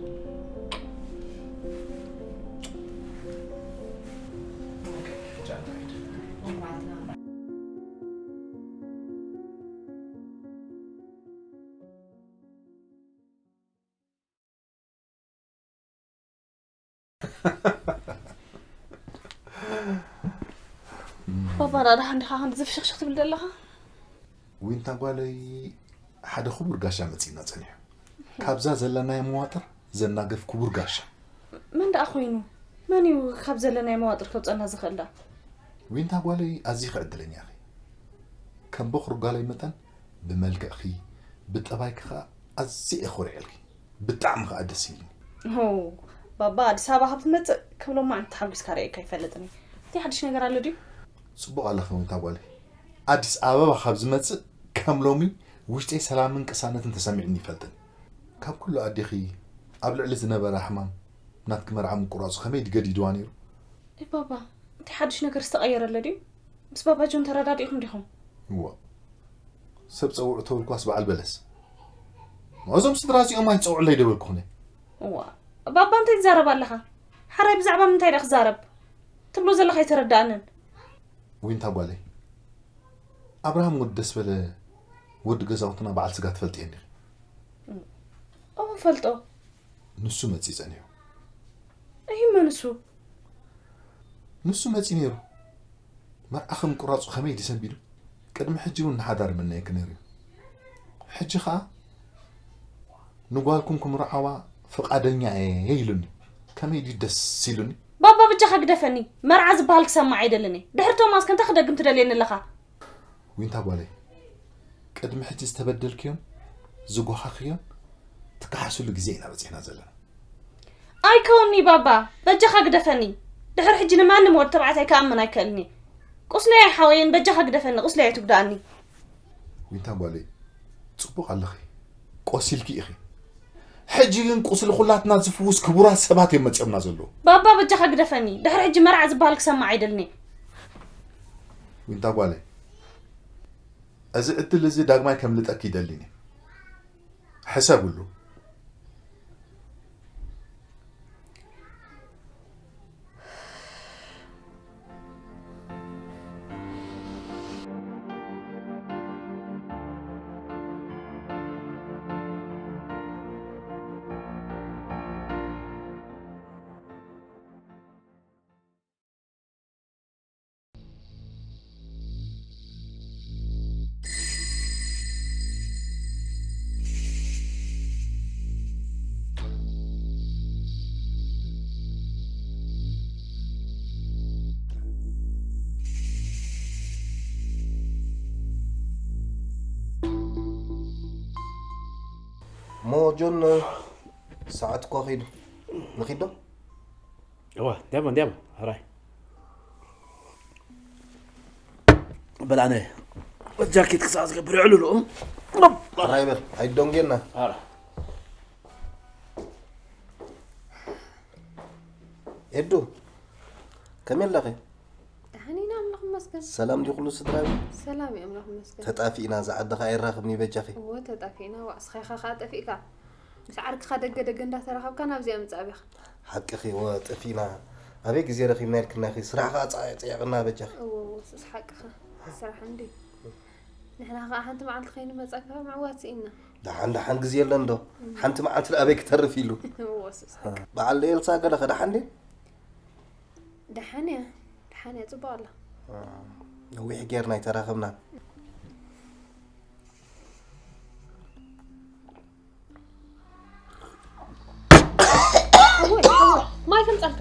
ባባ፣ ደኣ ደሓን ዲኻ? ክንድዚ ፍሽኽሽኽ ትብል ዘለኻ? ዊንታ ጓለይ፣ ሓደ ክቡር ጋሻ መጺእና ጸኒሑ። ካብዛ ዘለናዮ መዋጥር ዘናገፍ ክቡር ጋሻ። መን ደኣ ኮይኑ? መን እዩ ካብ ዘለናዮ መዋጥር ከውፀና ዝኽእል ደኣ? ዊንታ ጓለይ ኣዚኺ ዕድለኛ ኢኺ። ከም በኹሪ ጓለይ መጠን ብመልክዕኺ ብጠባይኪ ኸኣ ኣዝየ እየ ኮሪዐልኪ። ብጣዕሚ ኸኣ ደስ ኢሉኒ። ሆ ባባ ኣዲስ ኣበባ ካብ ትመፅእ ከም ሎማዓንቲ ተሓጒስካ ርእየካ ኣይፈልጥን እየ። እንታይ ሓድሽ ነገር ኣሎ ድዩ? ጽቡቕ ኣለኺ ዊንታ ጓለይ። ኣዲስ ኣበባ ካብ ዝመጽእ ከም ሎሚ ውሽጠይ ሰላምን ቅሳነትን ተሰሚዑኒ ይፈልጥን። ካብ ኩሉ ኣዴኺ ኣብ ልዕሊ ዝነበራ ሕማም ናትኪ መርዓ ምቁራጹ ከመይ ድገዲድዋ ነይሩ? እይ ባባ እንታይ ሓድሽ ነገር ዝተቐየረ ኣሎ ድዩ? ምስ ባባ ጆን ተረዳዲእኹም ዲኹም? እዋ ሰብ ጸውዑ ተበልኳስ በዓል በለስ። እዞም ስድራ እዚኦም ኣይትጸውዑለይ ደበልኩኽኒ። እዋ ባባ እንታይ ትዛረብ ኣለኻ? ሓራይ ብዛዕባ ምንታይ ዳ ክዛረብ? ትብሎ ዘለኻ ኣይተረዳእንን። ዊንታ ጓለይ ኣብርሃም ወዲ ደስ በለ ወዲ ገዛውትና በዓል ስጋ ትፈልጥየን ዲኺ? እዎ ፈልጦ። ንሱ መጺ ጸኒሑ። እሂ መን እሱ? ንሱ መጺ ነይሩ። መርዓ ከም ቁራጹ ከመይ ድዩ ሰንቢዱ? ቅድሚ ሕጂ እውን ንሓዳር ይምነየኪ ነይሩ እዩ። ሕጂ ኸኣ ንጓልኩም ክምርዓዋ ፍቓደኛ እየ ኢሉኒ። ከመይ ድዩ ደስ ኢሉኒ። ባባ በጃኻ ግደፈኒ። መርዓ ዝበሃል ክሰምዕ ኣይደልን እየ። ድሕሪ ቶማስ ከ እንታይ ክደግም ትደልየኒ ኣለኻ? ዊንታ ጓለይ፣ ቅድሚ ሕጂ ዝተበደልክዮን ዝጎሃኽዮን ትከሓስሉ ግዜ ኢና በጺሕና ዘለና። ኣይከውንኒ ባባ፣ በጃኻ ግደፈኒ። ድሕሪ ሕጂ ንማንም ወዲ ተባዕታይ ክኣምን ኣይክእልን እየ። ቁስለይ ኣይሓወየን፣ በጃኻ ግደፈኒ፣ ቁስለይ ኣይትጉድኣኒ። ዊንታ ጓለይ፣ ጽቡቕ ኣለኺ። ቆሲልኪ ኢኺ። ሕጂ ግን ቁስሊ ኩላትና ዝፍውስ ክቡራት ሰባት እዮም መጺኦምና ዘለዉ። ባባ በጃኻ ግደፈኒ። ድሕሪ ሕጂ መርዓ ዝበሃል ክሰምዕ ኣይደልን እየ። ዊንታ ጓለይ፣ እዚ ዕድል እዚ ዳግማይ ከምልጠኪ ይደልን እየ። ሕሰብሉ። እሞ ጆን፣ ሰዓት እኳ ኸይዱ። ንኺድ ዶ? እዋ እንዲያሞ እንዲያሞ። ሕራይ በል ኣነ ጃኬት ክሳዕ ዝገብር ይዕልሉ። ሕራይ በል ኣይትደንጉየና። ኤዱ፣ ከመይ ኣለኺ? ደሓን ኢና ኣምላኽ ይመስገን። ሰላም ድዩ ኩሉ ስድራ ቤት? ሰላም እዩ ኣምላኽ ይመስገን። ተጣፊእና፣ እዛ ዓዲ ኸኣ ኣይራኸብን እዩ በጃኺ። እወ ተጣፊእና፣ ዋእ እስኻ ኢኻ ኸኣ ጠፊእካ። ምስ ዓርክኻ ደገ ደገ እንዳተራኸብካ ናብዚኣ ምጻእ ቢኻ። ሓቅኺ እወ ጠፊእና። ኣበይ ግዜ ረኺብና ኢልክና ኢኺ፣ ስራሕ ኸኣ ጸ- ጸይቕና በጃኺ። እወ እወ ሱስ ሓቅኻ። ስራሕ እንድዩ። ንሕና ኸኣ ሓንቲ መዓልቲ ከይንመጻካ ምዕዋት ስኢንና። ደሓን ደሓን ግዜ የለን ዶ? ሓንቲ መዓልቲ ኣበይ ክተርፍ ኢሉ። እወ ሱስ ሓቂ። በዓል ኤልሳ ገለ ኸ ደሓን ድዩ? ደሓን እያ ደሓን እያ ጽቡቕ ኣላ። ነዊሕ ጌርና ኣይተራኸብናን። ሓወይ ሓወይ ማይ ከምጻልካ።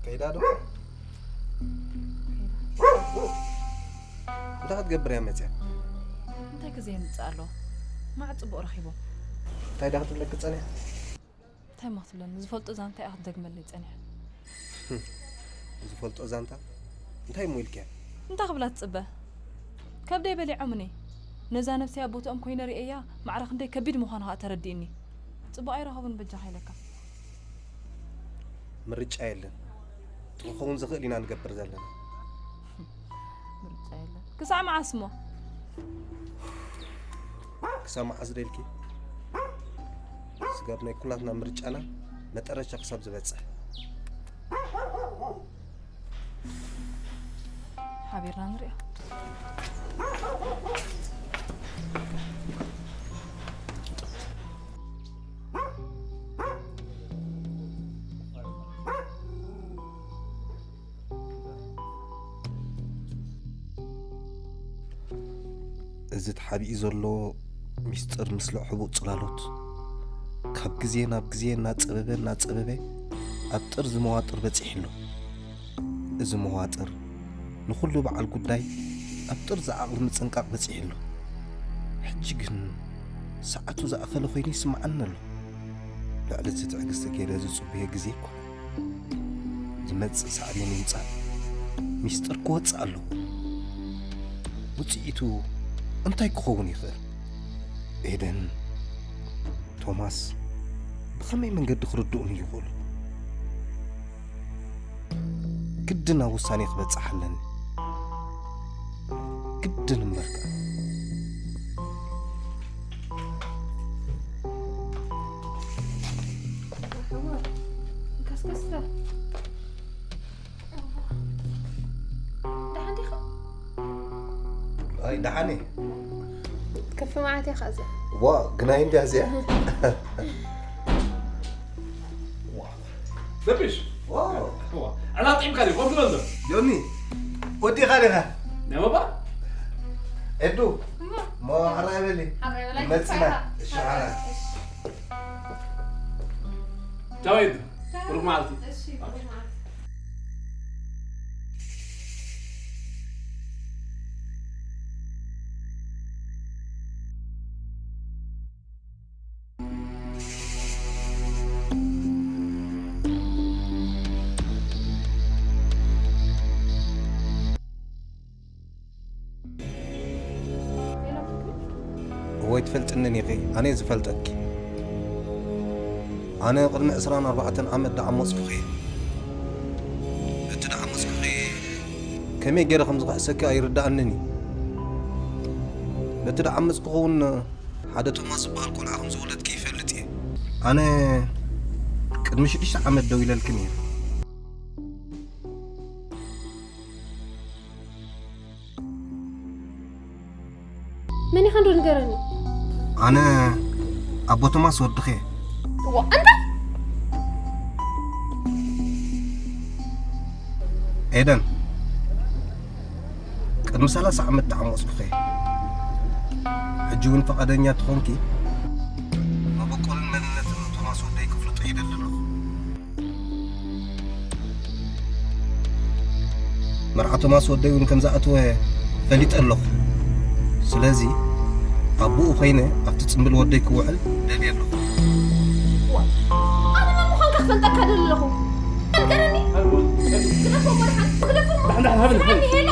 ከይዳ ዶ? እንታይ ክትገብር እያ መፅያ? እንታይ ግዜ የምፅእ ኣሎ? ማዕ ፅቡቕ ረኺቦ። እንታይ ዳ ክትብለኪ ፀኒሓ? እንታይ እሞ ክትብለኒ? ዝፈልጦ ዛንታ እያ ክትደግመለይ ፀኒሓ። ዝፈልጦ ዛንታ? እንታይ እሞ ኢልክያ? እንታይ ክብላ ትፅበ? ከብደይ በሊዖምኒ። ነዛ ነብሰይ ኣብ ቦትኦም ኮይነ ርእየያ ማዕረ ክንደይ ከቢድ ምዃኑ ከዓ ተረዲእኒ። ጽቡቕ ኣይረኸቡን በጃኻ ኢለካ። ምርጫ የለን። እቲ ክኸውን ዝኽእል ኢና ንገብር ዘለና። ምርጫ የለን። ክሳዕ መዓስ እሞ? ክሳብ መዓስ ደልኪ? ስጋብ ናይ ኩላትና ምርጫና መጠረሻ ክሳብ ዝበጽሕ። ሓቢርና ንሪኦ። እዚ ተሓቢኡ ዘሎ ሚስጥር ምስለ ሕቡእ ጽላሎት ካብ ግዜ ናብ ግዜ እናጸበበ እናጸበበ ኣብ ጥርዚ መዋጥር በጺሑ ኣሎ። እዚ መዋጥር ንኹሉ በዓል ጉዳይ ኣብ ጥርዚ ዓቕሊ ምጽንቃቕ በጺሑ ኣሎ። ሕጂ ግን ሰዓቱ ዝኣኸለ ኮይኑ ይስምዓኒ ኣሎ። ልዕሊ እቲ ትዕግስቲ ገይረ ዝጽበዮ ግዜ ኣይኮነን። ዝመጽእ ሳዕቤን ይምጻእ፣ ሚስጥር ክወጽእ ኣለዎ። ውጽኢቱ እንታይ ክኸውን ይኽእል? ኤደን፣ ቶማስ ብኸመይ መንገዲ ክርድኡኒ ይኽእሉ? ግድን ኣብ ውሳኔ ክበጽሕ ኣለኒ። ግድን እምበርካ። ከስከስ በል። ደሓን ዲኻ? ኣይ ደሓን እየ። ከፊ መዓት ኢኻ እዚኣ። ዋ ግናይ እንዲያ እዚኣ። ደብሽ ዋው ዕላጢምካ ዲ ኮፍ ዝበል ዘሎ ዮኒ ወዲኻ ዲኻ? ናይ ባባ ኤዱ ሞ ሓራይ በሊ ሓራይ በላይ መጽና ይባላል። እሺ ሓራይ ቻው ኤዱ ብሩክ መዓልቲ እሺ ብሩክ መዓልቲ። እወ ኣይትፈልጥንን ኢኺ ኣነ ዝፈልጠኪ ኣነ ቅድሚ ዕስራን ኣርባዕተን ዓመት ደዓመፅኩኺ እቲ ደዓመፅኩኺ ከመይ ገይረ ከም ዝኽሕሰኪ ኣይርድኣንን እዩ በቲ ደዓመፅኩኺ እውን ሓደ ቶማስ ዝበሃል ቆልዓ ከም ዝወለድኪ ይፈልጥ እየ ኣነ ቅድሚ ሽዱሽተ ዓመት ደው ኢለልኪ ነይረ መን ኢኻ እንዶ ንገረኒ። ኣነ ኣቦ ቶማስ ወድኸ ዋ እንታይ? ኤደን ቅድሚ ሰላሳ ዓመት ተዓሞፅኩኸ ሕጂ እውን ፈቓደኛ ትኾንኪ መበቆልን መንነትን ቶማስ ወደይ ክፍልጦ ይደሊ ኣለኹ መርዓ ቶማስ ወደይ እውን ከም ዝኣተወ ፈሊጠ ኣለኹ ስለዚ ኣቦኡ ኮይነ ኣብቲ ፅምብል ወደይ ክውዕል ደልየ ኣለኹ ኣነ መን ምዃንካ ክፈልጠካ ደሊ ኣለኹ። ኣልቀረኒ። ግደፎ መርሓን ግደፎ መርሓን ሄሎ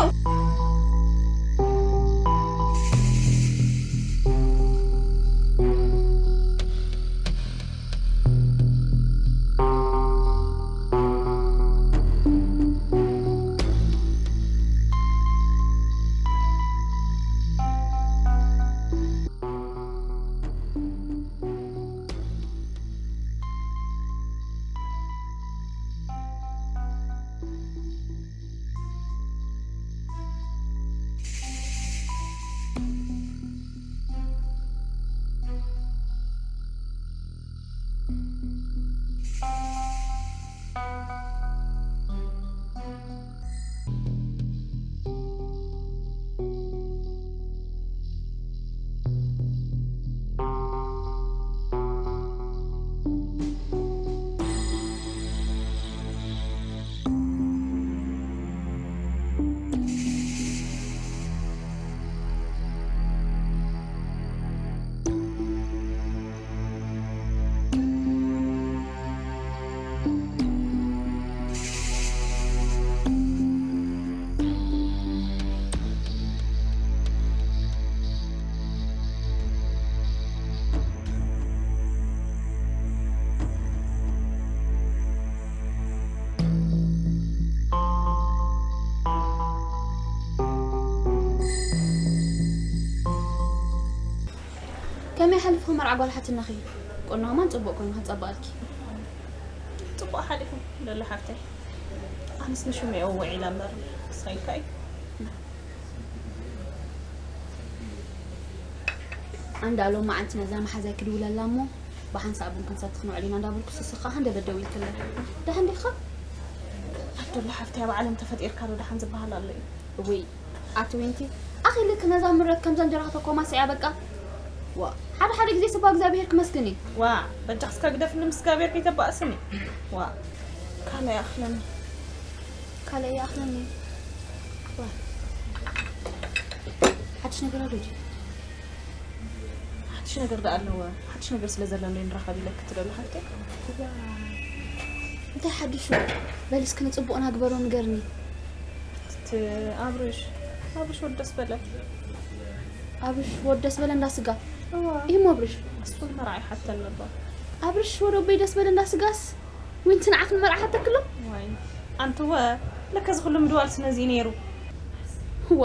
መርዓ ጓል ሓትነኺ ቁኖ ከማን ጽቡቕ ኮይኑ ከጸብቐልኪ። ጽቡቕ ሓሊኹም ደሎ ሓፍተይ። ኣነስ ንሽሙ እየ ውዒላ እምበር ክሳይካይ። ኣንዳ ሎም መዓልቲ ነዛ መሓዛይ ክድውለላ እሞ ብሓንሳእ ቡን ክንሰቲ ክንውዕል ኢና እንዳበልኩ ስስኻ ሃንደ በደው ኢልክለይ። ደሓን ዲኻ? ኣደሎ ሓፍተይ ኣብ ዓለም ተፈጢርካ ዶ ደሓን ዝበሃል ኣሎ እዩ? ወይ ኣቲ ዊንቲ ኣኺልክ ነዛ ምረት ከምዛ እንጀራ ከተኮማስያ በቃ። ዋ ሓደ ሓደ ግዜ ስባ እግዚኣብሄር ክመስግን እዩ። ዋ በጃ ክስካ ግደፍኒ ምስ እግዚኣብሔር ከይተባእስኒ። ዋ ካልእ ይኣኽለኒ። ካልእ ይኣኽለኒ። ዋ ሓድሽ ነገር ኣሎ ድዩ? ሓድሽ ነገር ደኣ ኣለወ። ሓድሽ ነገር ስለ ዘለሎ ንራኸብ ኢለክ ትደሉ ሓፍተይ። እንታይ ሓድሹ? በል እስኪ ንጽቡቕና ግበሮ ንገርኒ። እቲ ኣብርሽ ኣብርሽ ወዲ ደስ በለ። ኣብርሽ ወዲ ደስ በለ እንዳ ስጋ። እዋ ይህም ኣብርሽ እሱን መርዓ ይሓተን ነበር። ኣብርሽ ወደቦይ ደስ በለ እንዳ ስጋስ ዊንቲ ንዓኽ ንመርዓ ሓተክሎ። ዋይ ኣንትወ ለከ እዚ ኩሉ ምድዋል ስነዚ ነይሩ። ዋ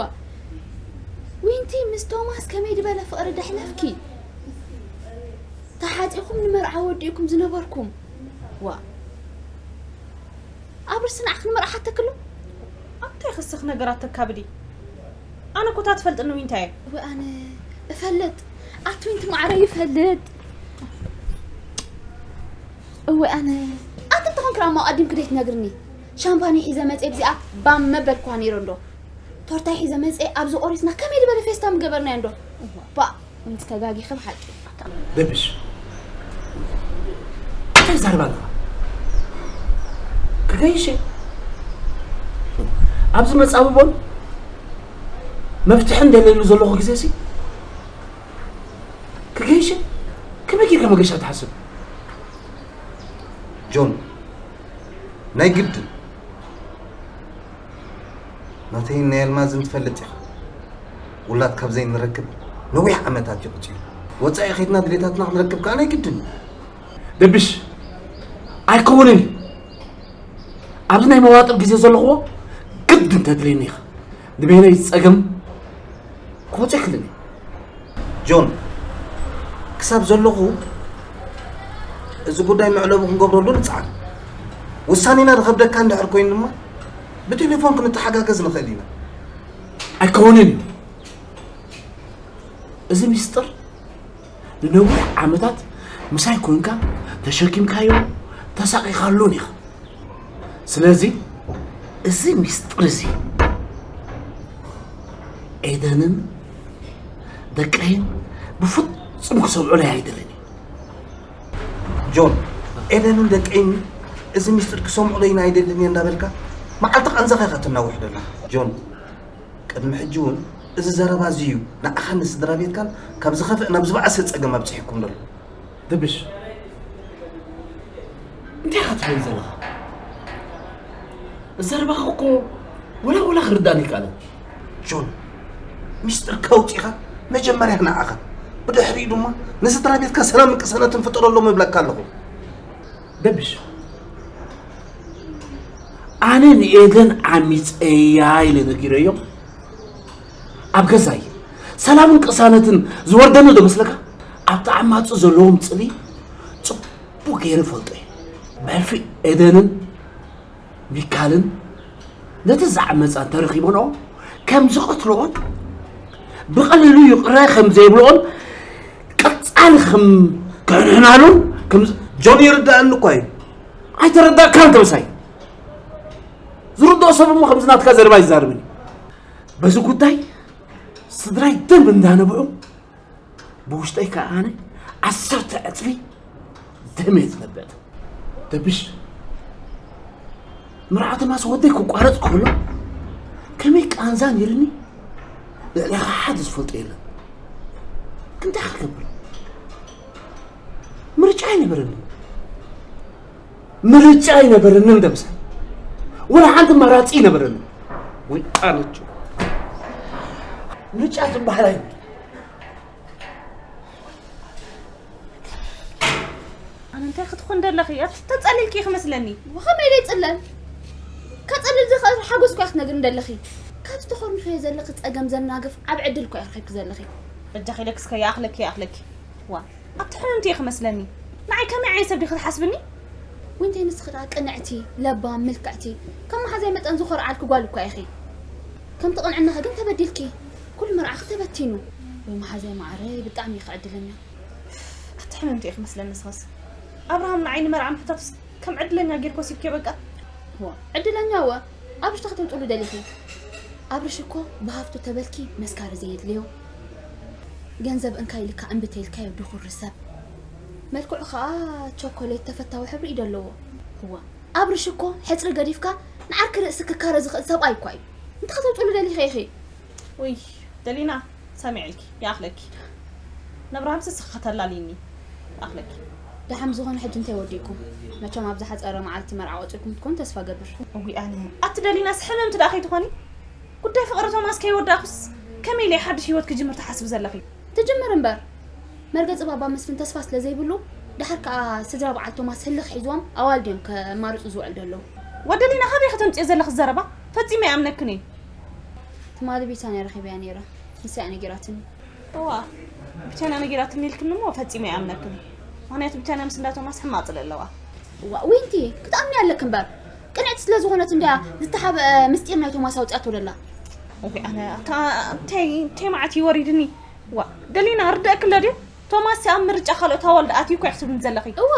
ዊንቲ ምስ ቶማስ ከመይ ዝበለ ፍቕሪ ደሕለፍኪ። ተሓጺኹም ንመርዓ ወዲእኩም ዝነበርኩም። ዋ ኣብርሽ ንዓኽ ንመርዓ ሓተክሎ። ኣንታይ ክስኽ ነገራት ተካብዲ። ኣነ እኮ እታ ትፈልጥኒ ዊንታ እየ። እወ ኣነ እፈልጥ ኣቲ ዊንቲ ማዕረ ይፈልጥ። እወ ኣነ ኣቲ እንተኾንክ ራማ ኣዲም ክደይ ትነግርኒ። ሻምፓኒ ሒዘ መፀ ብዚኣ ባም መበልኳ ነይረ እንዶ ቶርታይ ሒዘ መፀ ኣብዚ ቆሪስና ከመይ ዝበለ ፌስታ ምገበርናዮ እንዶ። ባ ዊንቲ ተጋጊኺ ብሓቂ። ደብሽ እንታይ ዛርባ ኣለኻ? ክገይሽ ኣብዚ መጻብቦን መፍትሒ እንደለሉ ዘለኹ ግዜ ሲ ክገይሽ ከመይ ጌርካ መገሻ ትሓስብ? ጆን ናይ ግድን ናተይን ናይ ኣልማዝን ትፈልጥ ኢኻ። ውላድ ካብ ዘይንረክብ ነዊሕ ዓመታት እዩ ቐጺሩ። ወጻኢ ኸይድና ድሌታትና ክንረክብ ከኣ ናይ ግድን እዩ። ደብሽ ኣይከውንን እዩ። ኣብዚ ናይ መዋጥር ግዜ ዘለኽዎ ግድን ተድልየኒ ኢኻ። ንበይነይ ጸገም ክወጽእ ክልኒ ጆን ክሳብ ዘለኹ እዚ ጉዳይ መዕለቡ ክንገብረሉ ንጽዓር። ውሳኔና ዝኸብደካ እንድሕር ኮይኑ ድማ ብቴሌፎን ክንተሓጋገዝ ንኽእል ኢና። ኣይከውንን እዩ። እዚ ሚስጥር ንነዊሕ ዓመታት ምሳይ ኮንካ ተሸኪምካዮ ተሳቒኻሉን ኢኻ። ስለዚ እዚ ሚስጥር እዚ ኤደንን ደቀይን ብፍጹም ክሰምዑለይ ኣይደልን እየ። ጆን ኤደንን ደቀይን እዚ ሚስጥር ክሰምዑለይን ኣይደልን እየ እንዳበልካ መዓልቲ ቃንዛኻ ኢኻ ትናውሕ ዘለኻ ጆን። ቅድሚ ሕጂ እውን እዚ ዘረባ እዚ እዩ ንዓኻን ንስድራ ቤትካን ካብ ዝኸፍእ ናብ ዝበኣሰ ጸገም ኣብጺሕኩም ዘሎ። ደብሽ እንታይ ኢኻ ትብል ዘለኻ? ዘረባኻ እኮ ወላ ወላ ክርዳእኒ ኣይከኣለን። ጆን ሚስጥር ከውፂኻ መጀመርያ ንዓኻ ብድሕሪኡ ድማ ንስድራ ቤትካ ሰላምን ቅሳነትን ፍጠረሎም እብለካ ኣለኹ። ደብሽ ኣነ ንኤደን ዓሚፀያ ኢለ ነጊረዮ ኣብ ገዛይ ሰላምን ቅሳነትን ዝወርደኒ ዶ መስለካ? ኣብቲ ዓማፁ ዘለዎም ፅሊ ፅቡቅ ገይረ ፈልጦ እየ። ብሕልፊ ኤደንን ሚካልን ነቲ ዝዓመፃ እንተረኺቦንኦ ከም ዝቐትልኦን ብቐሊሉ ይቕረ ከም ዘይብልኦን ቀፃሊ ከም ክሕንሕናሉን ከም ጆን ይርዳእኒ እኳ እዩ። ኣይተረዳእካን ተበሳይ። ዝርድኦ ሰብ እሞ ከምዚ ናትካ ዘረባ ይዛረብን እዩ። በዚ ጉዳይ ስድራይ ደም እንዳነብዑ ብውሽጠይ ከዓ ኣነ ዓሰርተ ዕፅፊ ደም እየ ዝነብዕ። ደብሽ መርዓቲ ማስ ወደይ ክቋረፅ ከሎ ከመይ ቃንዛ ነይርኒ ልዕለኻ ሓደ ዝፈልጦ የለን። እንታይ ክገብር ምርጫ ኣይነበረንን። ምርጫ ኣይነበረንን ደምሰ ወላ ሓንቲ መራፂ ኣይነበረንን። ወይ ኣነችው ምርጫ ዝበሃል ኣይነበረ። ኣነ እንታይ ክትኾን ደለኺ? ኣብ ተጸሊልኪ ክመስለኒ። ከመይ ደይ ጽለል? ከጸልል ዝኽእል ሓጎስ እኳ ክትነግርኒ ደለኺ። ካብ ዝተኾርንኽዮ ዘለኺ ጸገም ዘናግፍ ዓብ ዕድል እኳ ረኺብኪ ዘለኺ። በጃኺ ኢለክስ ከይኣኽለኪ ይኣኽለኪ። ዋ ኣብቲ ሕምምቲ ኢኺ መስለኒ። ንዓይ ከመይ ዓይነት ሰብ ዲኺ ትሓስብኒ? ዊንተይ፣ ንስኺ ደኣ ቅንዕቲ፣ ለባም፣ ምልክዕቲ፣ ከም መሓዛይ መጠን ዝኾርዓልኪ ጓል እኳ ኢኺ። ከምቲ ቅንዕናኺ ግን ተበዲልኪ። ኩሉ መርዓኺ ተበቲኑ። ወይ መሓዛይ መዓረይ፣ ብጣዕሚ ኢኺ ዕድለኛ። ኣቲ ሕምምቲ ኢኺ መስለኒ ንስኽስ። ኣብርሃም ንዓይ ንመርዓ ምሕታቱስ ከም ዕድለኛ ጌርኪ ወሲድክዮ በቃ። ዋ፣ ዕድለኛ እወ። ኣብርሽ እንታይ ከተውፅሉ ደሊኺ? ኣብርሽ እኮ ብሃፍቱ ተበልኪ መስካሪ ዘየድልዮ፣ ገንዘብ እንካ ኢልካ እምቢ ተይልካዮ ድኹሪ ሰብ። መልክዑ ኸዓ ቸኮሌት ተፈታዊ ሕብሪ እዩ ዘለዎ። እዋ፣ ኣብርሽ እኮ ሕፅሪ ገዲፍካ ንዓርኪ ርእሲ ክካረ ዝኽእል ሰብኣይ እኳ እዩ። እንታይ ከተውፅሉ ደሊኺ ኢኺ? ውይ፣ ደሊና፣ ሰሚዐልኪ፣ ይኣኽለኪ። ነብርሃምስ እስኺ ከተላልይኒ፣ ይኣኽለኪ። ደሓን ዝኾነ ሕጂ እንታይ ወዲእኩም? መቸም ኣብ ዝሓፀረ መዓልቲ መርዓ ቆፂርኩም ትኮኑ ተስፋ ገብር። እውይ ኣነ፣ ኣቲ ደሊናስ ሕምምቲ ደኣ ከይትኾኒ? ጉዳይ ፍቕሪ ቶማስ ከይወዳእኩስ ከመይ ኢለ ሓድሽ ህይወት ክጅምር ትሓስቢ ዘለኺ? ትጅምር እምበር። መርገፂ ባባ መስፍን ተስፋ ስለ ዘይብሉ፣ ደሓር ከኣ ስድራ በዓል ቶማስ ህልኽ ሒዝዎም ኣዋልድ እዮም ከማርፁ ዝውዕል ዘለዉ። ወደሊና ካበይ ከተምፅዮ ዘለኺ ዘረባ? ፈጺመ ኣይኣምነክን እየ። ትማሊ ቢታንያ ረኺበያ ነይረ። ንሳ እያ ነጊራትኒ። እዋ፣ ቢታንያ ነጊራትኒ ኢልክኒ እሞ ፈጺመ ኣይኣምነክን። ምኽንያቱ ቢታንያ ምስ እንዳ ቶማስ ሕማቕ ጽልኢ ኣለዋ። እዋ፣ ዊንቲ፣ ክትኣምኒ ኣለኪ እምበር። ቅንዕቲ ስለ ዝኾነት እንድያ ዝተሓብአ ምስጢር ናይ ቶማስ ኣውጺኣቶ ደላ። እውይ፣ ኣነ፣ ኣታ፣ እንታይ፣ እንታይ መዓት እዩ ወሪድኒ? ዋ፣ ደሊና፣ ርደእክለ ድዩ? ቶማስ ኣብ ምርጫ ካልኦት ኣዋልድ ኣትዩ እኮ ኢኺ ትብልኒ ዘለኺ። እዋ።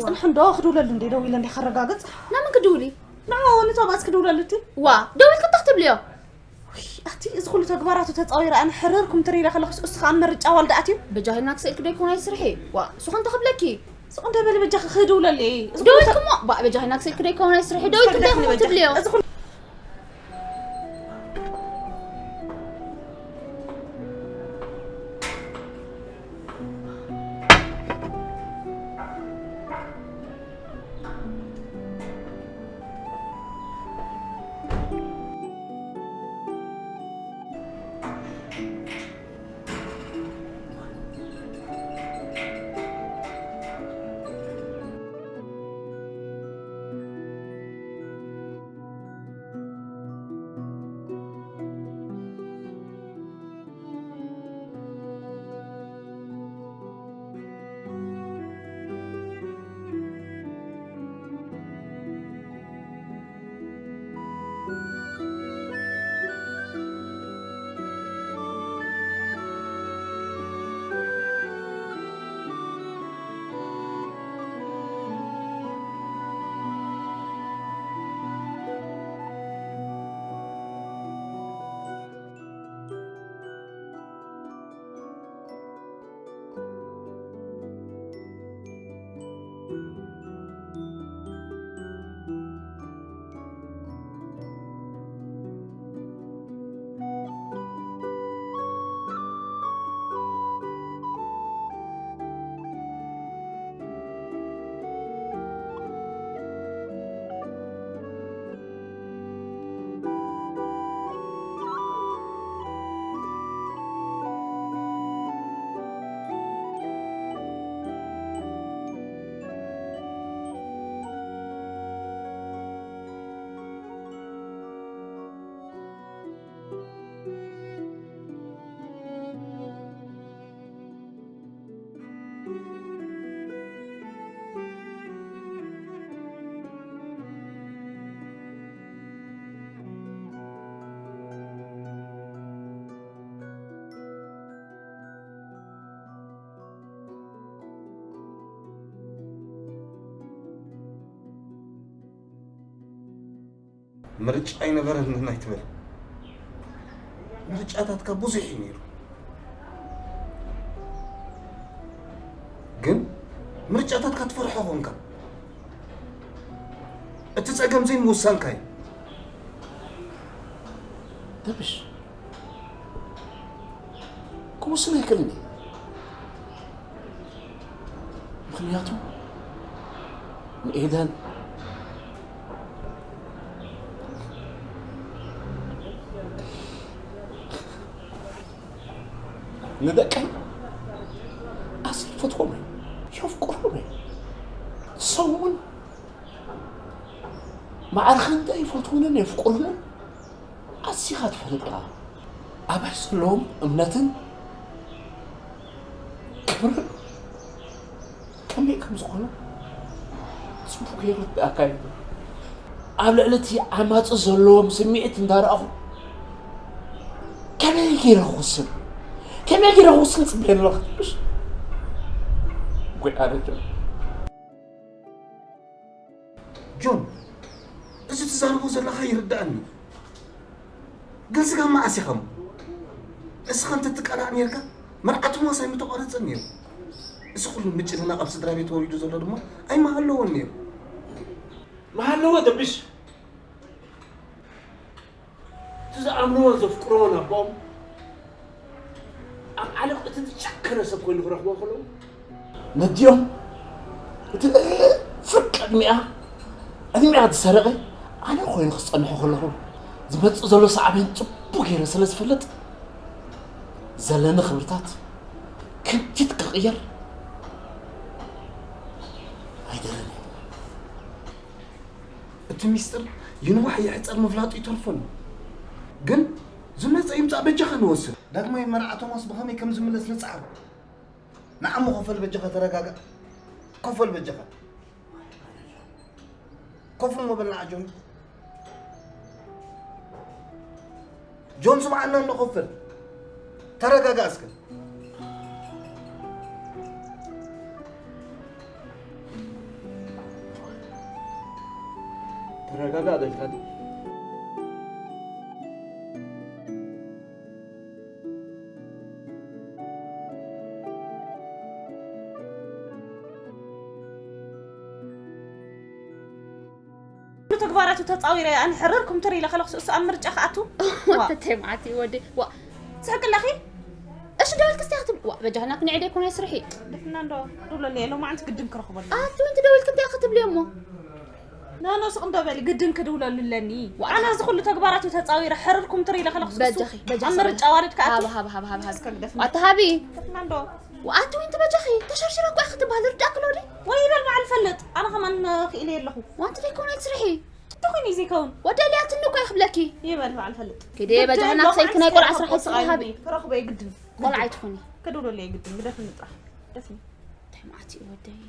ጽንሒ እንዶ ክድውለሉ እንደ ደው ኢለ እንደ ከረጋግጽ። ናመን ክድውሊ? ንዓኡ ንቶማስ ክድውለሉ እቲ። ዋ፣ ደዊልኪ እንታይ ክትብልዮ? ውይ፣ ኣቲ፣ እዚ ኩሉ ተግባራቱ ተጻዊረ ኣነ ሕርር ክምትር ኢለ ከለኹስ፣ እሱ ኸኣ ኣብ ምርጫ ኣዋልድ ኣትዩ። በጃኺ ኢልና ክስእልኪ ዶ ይኮን ኣይትስርሒ? ዋ፣ እሱ ኸ እንታይ ክብለኪ? ስቕ እንደ በሊ በጃኺ ክድውለሉ እየ። እዚ ኩሉ ተ- ደዊልኪ እሞ፣ ባ፣ በጃኺ ኢልና ክስእልኪ ዶ ይኮን ኣይትስርሒ? ደዊልኪ እንታይ ክብለኪ ክምትብልዮ? በጃኺ? እዚ ኩሉ ምርጫ ኣይነበረንን ኣይትበል። ምርጫታትካ ብዙሕ እዩ ነይሩ። ግን ምርጫታትካ ትፈርሖ ኾንካ። እቲ ጸገም ዘይምውሳንካ እዩ። ደብሽ፣ ክውስን ኣይክእልን እየ። ምኽንያቱ ንኤደን ንደቀይ ኣዝየ ይፈትዎም እየ፣ የፍቅሮም እየ። ንሶም እውን ማዕረ ክንደይ ይፈትዉንን የፍቅሩንን ኣዚኻ ትፈልጥ ኢኻ። ኣባይ ዘለዎም እምነትን ከመይ ከም ዝኾነ ጽቡቕ ከይርድኣካ እዩ። ኣብ ልዕሊ እቲ ዓማጺ ዘለዎም ስምዒት እንዳረኣኹ ከመይ ገይረ ክውስን፣ ከመይ ገይረ ክውስን ጽበየ ኣለኹ ትብልሽ? ጎይ ኣረ ጆን። ጆን፣ እዚ ትዛረቦ ዘለኻ ይርድኣኒ። ግን ስጋብ መዓስ ኢኻ እሞ? እስኻ እንተትቃላዕ ኔርካ፣ መርዓ ቶማስ ኣይምተቋረጸን ነይሩ። እዚ ኩሉ ምጭንናቕ ኣብ ስድራ ቤት ወሪዱ ዘሎ ድማ ኣይምሃለዎን ነይሩ። ምሃለዎ ደብሽ። እቲ ዝኣምንዎን ዘፍቅርዎን ኣቦኦም ኣብ ዓለም እቲ ዝጨከነ ሰብ ኮይኑ ክረኽቦ ከለዉ ነዲኦም እቲ ፍርቂ ዕድሚኣ ዕድሚኣ ዝሰረቐ ኣነ ኮይኑ ክጸንሖ ከለኹ ዝመጽእ ዘሎ ሳዕቤን ጽቡቕ ገይረ ስለ ዝፈልጥ ዘለኒ ክብርታት ከምቲት ክቕየር ኣይደልን እየ። እቲ ሚስጥር ይንዋሕ ይሕጸር ምፍላጡ ይተርፎን። ግን ዝመጸ ይምጻእ በጃኻ ንወስን። ዳግማይ መርዓ ቶማስ ብኸመይ ከም ዝምለስ ንጽዓር። ንዓሞ ኮፈል በጃኻ ተረጋጋእ። ኮፈል በጃኻ። ኮፍ እሞ በል ንዓ ጆን። ጆን ስምዓና እንዶ ኮፈል። ተረጋጋእ እስከ። ተረጋጋእ በልካ ድዩ? ኩሉ ተግባራቱ ተጻዊረ ኣነ ሕርር ኩምትር ኢለ ከለኹ እሱ ኣብ ምርጫ ክኣቱ። ዋ። ወተተይ መዓት እዩ ወዲ። ዋ። ትስሕቂ ኣለኺ? እሺ ደወልክ እስቲ ክትብል። ዋ በጃህና ክንዒደ ይኮነ ስርሒ። ደፍና እንዶ። ዱለለ ሎማዓንቲ ግድን ክረኽበሉ። ኣቲ ወንቲ ደወልክ እንታይ ክትብሊ እሞ? ኖ ኖ ስቕ እንዶ በሊ ግድን ክድውለሉ ኣለኒ። ዋ። ኣነ እዚ ኩሉ ተግባራቱ ተጻዊረ ሕርር ኩምትር ኢለ ከለኹ እሱ በጃኺ፣ በጃኺ ኣብ ምርጫ ዋልድ ክኣቱ። ሃብ ሃብ ሃብ ሃብ ሃብ። እስከ ግደፍና። ኣቲ ሃቢ። ደፍና እንዶ። ወኣንቲ ዊንቲ በጃኺ ተሸርሽረ እኮ ኢኺ ትበሃል ርዳእኪ ሎዲ። ወይ ይበል በዓል ፈልጥ ኣነ ከማን ክኢለ የለኹ። ዋንቲ ደይኮነ ትስርሒ። እንተኾይኑ እዩ ዘይከውን። ወደልያትኒ እኮ እየ ክብለኪ። ይበል በዓል ፈልጥ። ኪዲ ግድን በጃኺ ዶ ናክሰይቲ ናይ ቆልዓ ከዓንስ ስራሕ ክረኽቦ ይስራሕ ሃቢ። ክረኽቦ እየ ግድን። ቆልዓ ኣይትኾኒ። ክድውለሉ እየ ግድን ግደፍኒ ጥራሕ። ደፍኒ። እንታይ መዓት እዩ ወደይ።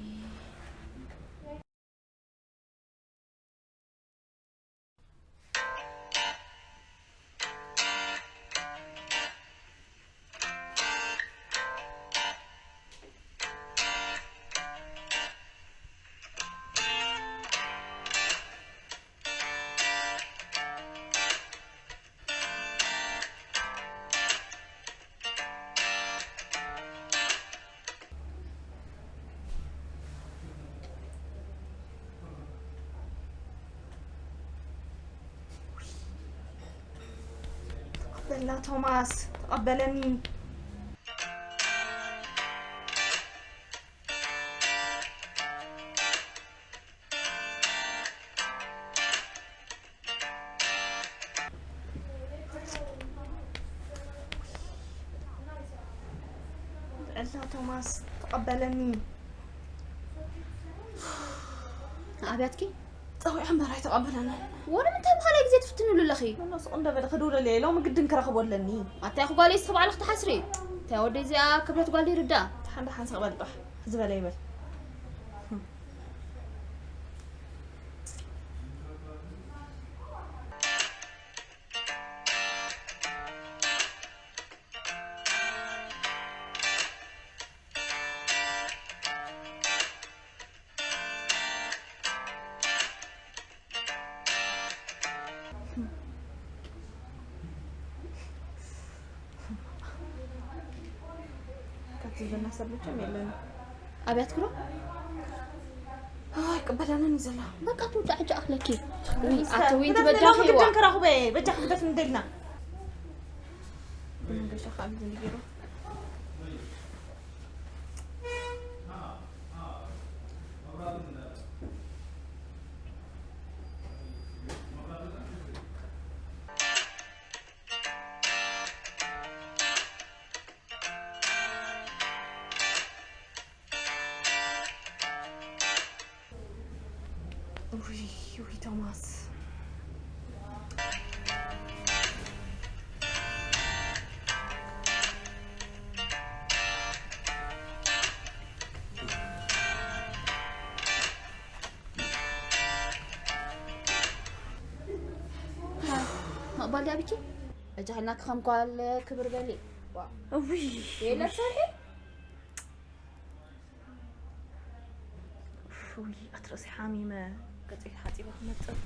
ተቐበልና ቶማስ፣ ተቐበለኒ። ጥዕና ቶማስ ተቐበለኒ። ኣብያትኪ? ጸዊዐ እምበር ኣይተቐበለንን። ወረ ምንታይ ብኻልኣይ ግዜ ትፍትንሉ ኣለኺ? ኖ፣ ኖ፣ ስቕ እንዶ በለ ክድውለለይ፣ ሎሚ ግድን ክረኽቦ ኣለኒ። ኣታይ ጓለይ እስኺ ባዕልኺ ትሓስሪ። እንታይ ወደይ እዚኣ ክብረት ጓል ይርዳ። ደሓን፣ ደሓን፣ ስቕ በል ጥራሕ። ዝበለ ይበል። ካብቲ ዘለና ሰብ መቸም የለን። ኣብያት ክሮ? ኣይቅበለንን እዩ ዘሎ። በቃ ትውዳእ ሕጂ ኣኽለኪ። ውይ፣ እስከ ኣቲ ውይ፣ ግደፍ ትበጃኺ ዋ። ግድን ክረኽቦ እየ። በጃ ክግደፍ እንደልና። ብመገሻ ካብ ዝንገሩ። ውይ፣ ውይ፣ ቶማስ። ጓል ዳብቼ በጃህልና ከም ጓል ክብር በሊ። ዋ። እውይ። የለ ሰርሒ። እውይ፣ ኣትርእሲ ሓሚመ። ገጸይ ተሓጺበ ክመጽእ።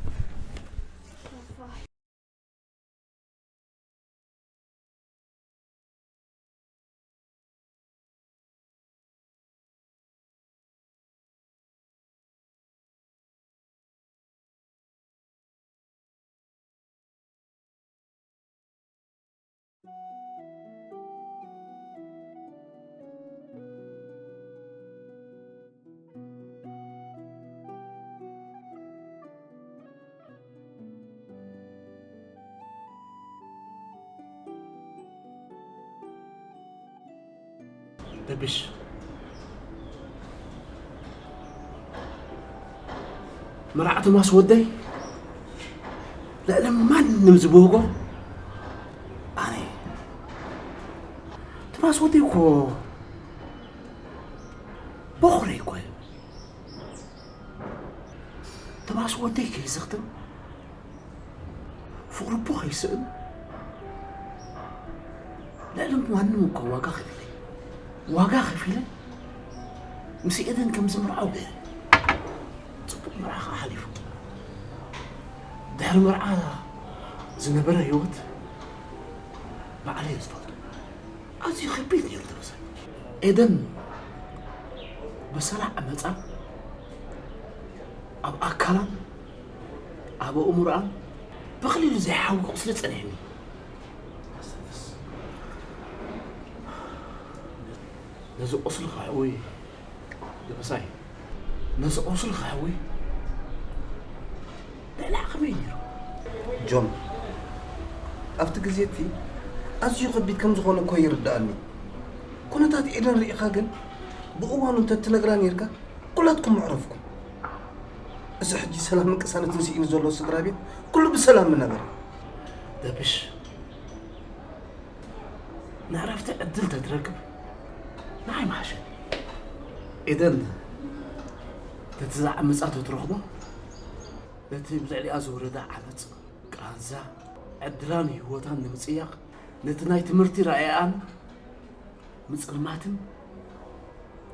ደብሽ፣ መርዓ ቶማስ ወደይ ልዕሊ ማንም ዝብህጎ ኣነ እየ። ቶማስ ወደይ እኮ ቦኽረይ እኮ እዩ። ቶማስ ወደይ ከይዘኽትም፣ ፍቕሪ እቦ ከይስእን፣ ልዕሊ ማንም እኮ ዋጋ ከፊለ፣ ዋጋ ከፊለ ምስ ኤደን ከም ዝምርዓው ገይረ። ጽቡቕ መርዓ ከኣ ሓሊፉ። ድሕሪ መርዓ ዝነበረ ህይወት ባዕለይ እየ ዝፈልጦ። ኣዝዩ ከቢድ ነይሩ ተበሳጭ። ኤደን ብሰላዕ መጻ ኣብ ኣካላን ኣብ ኣእምሮኣን ብቐሊሉ ዘይሓዊ ቁስሊ ጸኒሕኒ። ነዚ ቁስሊ ክሕዊ ደበሳይ፣ ነዚ ቁስሊ ክሕዊ ልዕሊ ዓቕመይ ነይሩ። ጆን፣ ኣብቲ ግዜ እቲ ኣዝዩ ከቢድ ከም ዝኾነ እኮ ይርድኣኒ። ኩነታት ኤደን ርኢኻ ግን ብእዋኑ እንተትነግራ ነይርካ ኩላትኩም ምዕረፍኩም። እዚ ሕጂ ሰላምን ቅሳነትን ስኢኑ ዘሎ ስድራ ቤት ኩሉ ብሰላም ምነበረ። ደብሽ፣ ንዕረፍቲ ዕድል ተትረክብ ንዓይ ምሓሸኒ። ኤደን ነቲ ዝዓመጻቶ ትረኽቦ፣ ነቲ ብልዕሊኣ ዝወረዳ ዓመጽ፣ ቃንዛ፣ ዕድላን ህይወታን ንምጽያቕ፣ ነቲ ናይ ትምህርቲ ራእያኣን ምጽልማትን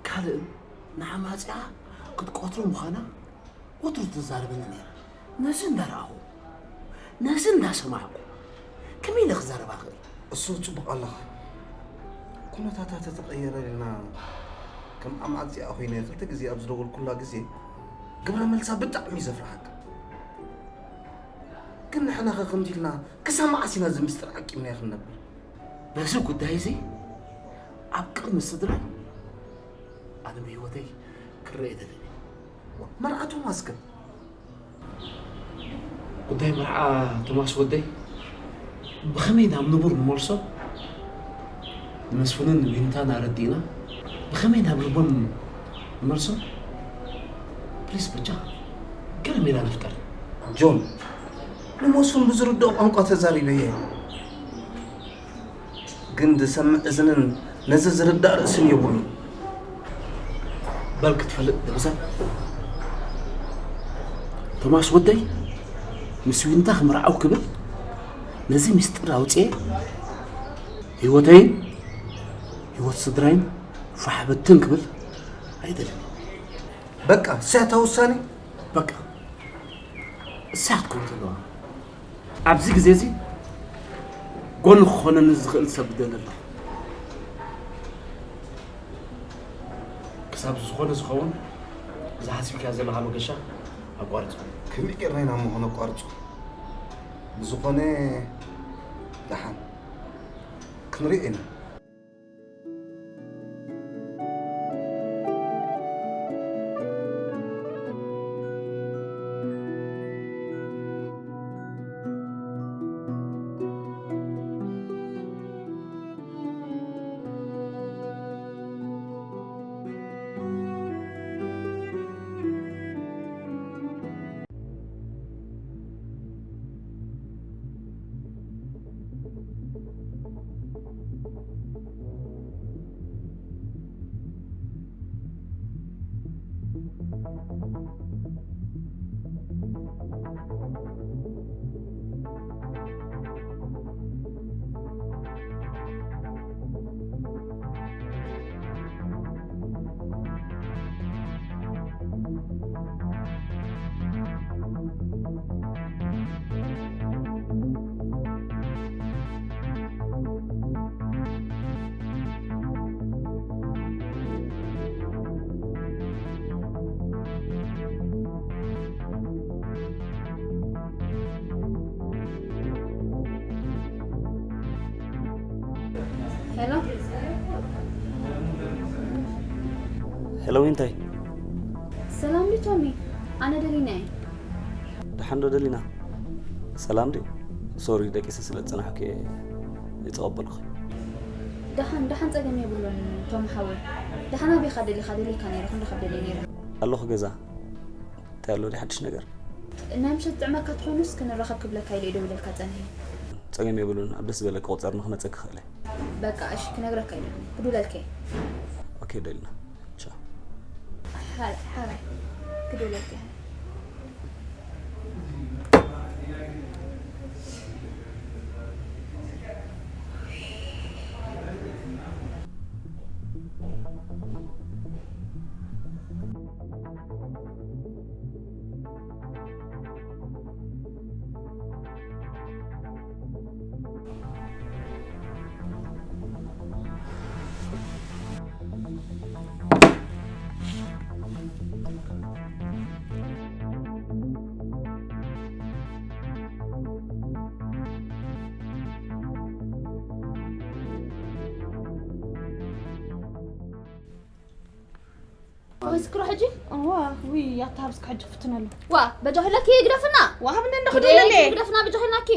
ካልእን ንዓማጺኣ ክትቆትሮ ምዃና ወትሩ ትዛረበኒ ነይራ። ነዚ እንዳረኣኹ፣ ነዚ እንዳሰማዕኩ፣ ከመይ ኢለ ክዛረባ ክእል? እሱ ጽቡቕ ኣለኻ። ኩነታታ ተተቐየረ ኢልና ከም ኣማዕጺኣ ኮይነ ክልተ ግዜ ኣብ ዝደወልኩላ ግዜ፣ ግብረ መልሳ ብጣዕሚ እዩ ዘፍርሓካ። ግን ንሕናኸ ከምዚ ኢልና ክሳብ መዓስ ኢና እዚ ምስጢር ዓቂብናዮ ክንነብር? በዚ ጉዳይ እዚ ኣብ ቅድሚ ስድራይ ኣነ ብህይወተይ ክረአ ኣይደልን። መርዓ ቶማስ ግን? ጉዳይ መርዓ ቶማስ ወደይ ብኸመይ ናብ ንቡር ንመልሶ? ንመስፍንን ዊንታን ኣረዲእና ብኸመይ ናብ ልቦም ንመልሶ? ፕሊስ በጃ ገለ ሜላ ንፍጠር። ጆን፣ ንመስፍን ብዝርድኦ ቋንቋ ተዛሪበዮ። ግን ዝሰምዕ እዝንን ነዚ ዝርዳእ ርእስን የብሉን። በል ክትፈልጥ ደብዛ። ቶማስ ወደይ ምስ ዊንታ ክምርዓው ክብል ነዚ ምስጢር ኣውፅኤ ህይወተይን ህይወት ስድራይን ፋሕ ብትን ክብል ኣይደልን። በቃ፣ እሳታ ውሳኔ። በቃ፣ እሳ ክትከውን ዘለዋ። ኣብዚ ግዜ እዚ ጎኒ ክኾነኒ ዝኽእል ሰብ ደሊ ኣለኹ። ክሳብ ዝኾነ ዝኸውን፣ እዚ ሓሲብካዮ ዘለኻ መገሻ ኣቋርጾ። ከመይ ጌርና ኢና እሞ ከነቋርጾ? ብዝኾነ፣ ደሓን ክንሪኦ ኢና። ዳዊት እንታይ? ሰላም ድዩ ቶሚ? ኣነ ደሊና እየ። ደሓን ዶ ደሊና? ሰላም ድዩ? ሶሪ ደቂሰ ስለ ዝጸናሕኩ እየ ዘይተቐበልኩ። ደሓን ደሓን ጸገም የብሉን ቶም ሓወይ። ደሓን ኣበይካ ደሊካ ደሊካ ነይረ ክንረኸብ ደልየ ነይረ። ኣለኹ ገዛ። እንታይ ኣሎ ድዩ ሓድሽ ነገር? ናይ ምሸት ጥዕመካ ትኾኑስ ክንራኸብ ክብለካ ኢለ ደው ኢለልካ ጸኒሐ። ጸገም የብሉን ኣብ ደስ ዝበለካ ቁጽር ንክመጸኪ ክእለ። በቃ እሺ ክነግረካ ኢለ ክዱለልከ። ኦኬ ደሊና። ቻው። ሓራይ ሓራይ ክዱለልከ። ወይስ ክሮ ሕጂ? እዋ ውይ ኣታ ሃብስካ ሕጂ ክፍትን ኣሎ። ዋ በጃ ሁለኪ ግደፍና። ዋ ሃብነ እንደ ክዶ ለለ ግደፍና በጃ ሁላኪ።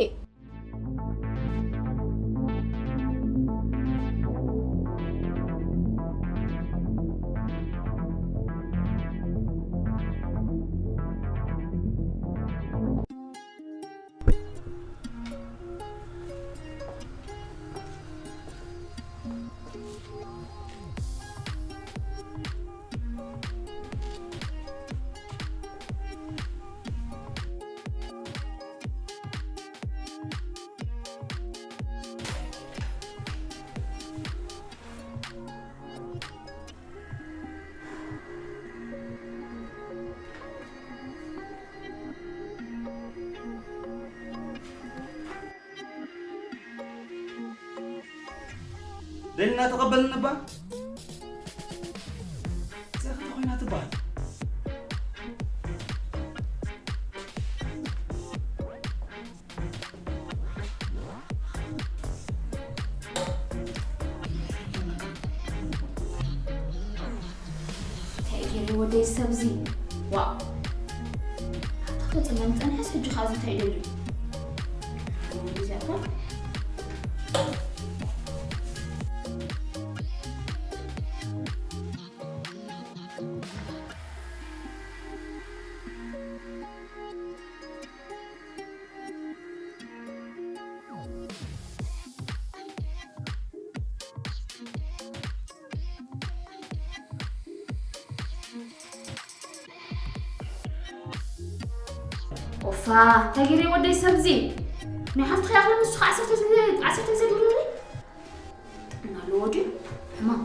ደሊና ተቐበልኒ እባ። እዚኣ ከ እንታይ ኮይና ትበሃል? እንታይ ገይረ ወደይ ሰብዚ ዋእ ኣታ ከፅመም ፀንሐስ ሕጂ ከዓ እዚ እንታይ ደልዩ እዚኣታ ኦፋ እንታይ ገይረ ወደይ ሰብዚ ናይ ሓፍትኻ ያኽለ ንሱ ከዓ ዓሰርተ ዓሰርተ ዘድውለኒ ጥዕና ኣለዎ ድዩ ሕማም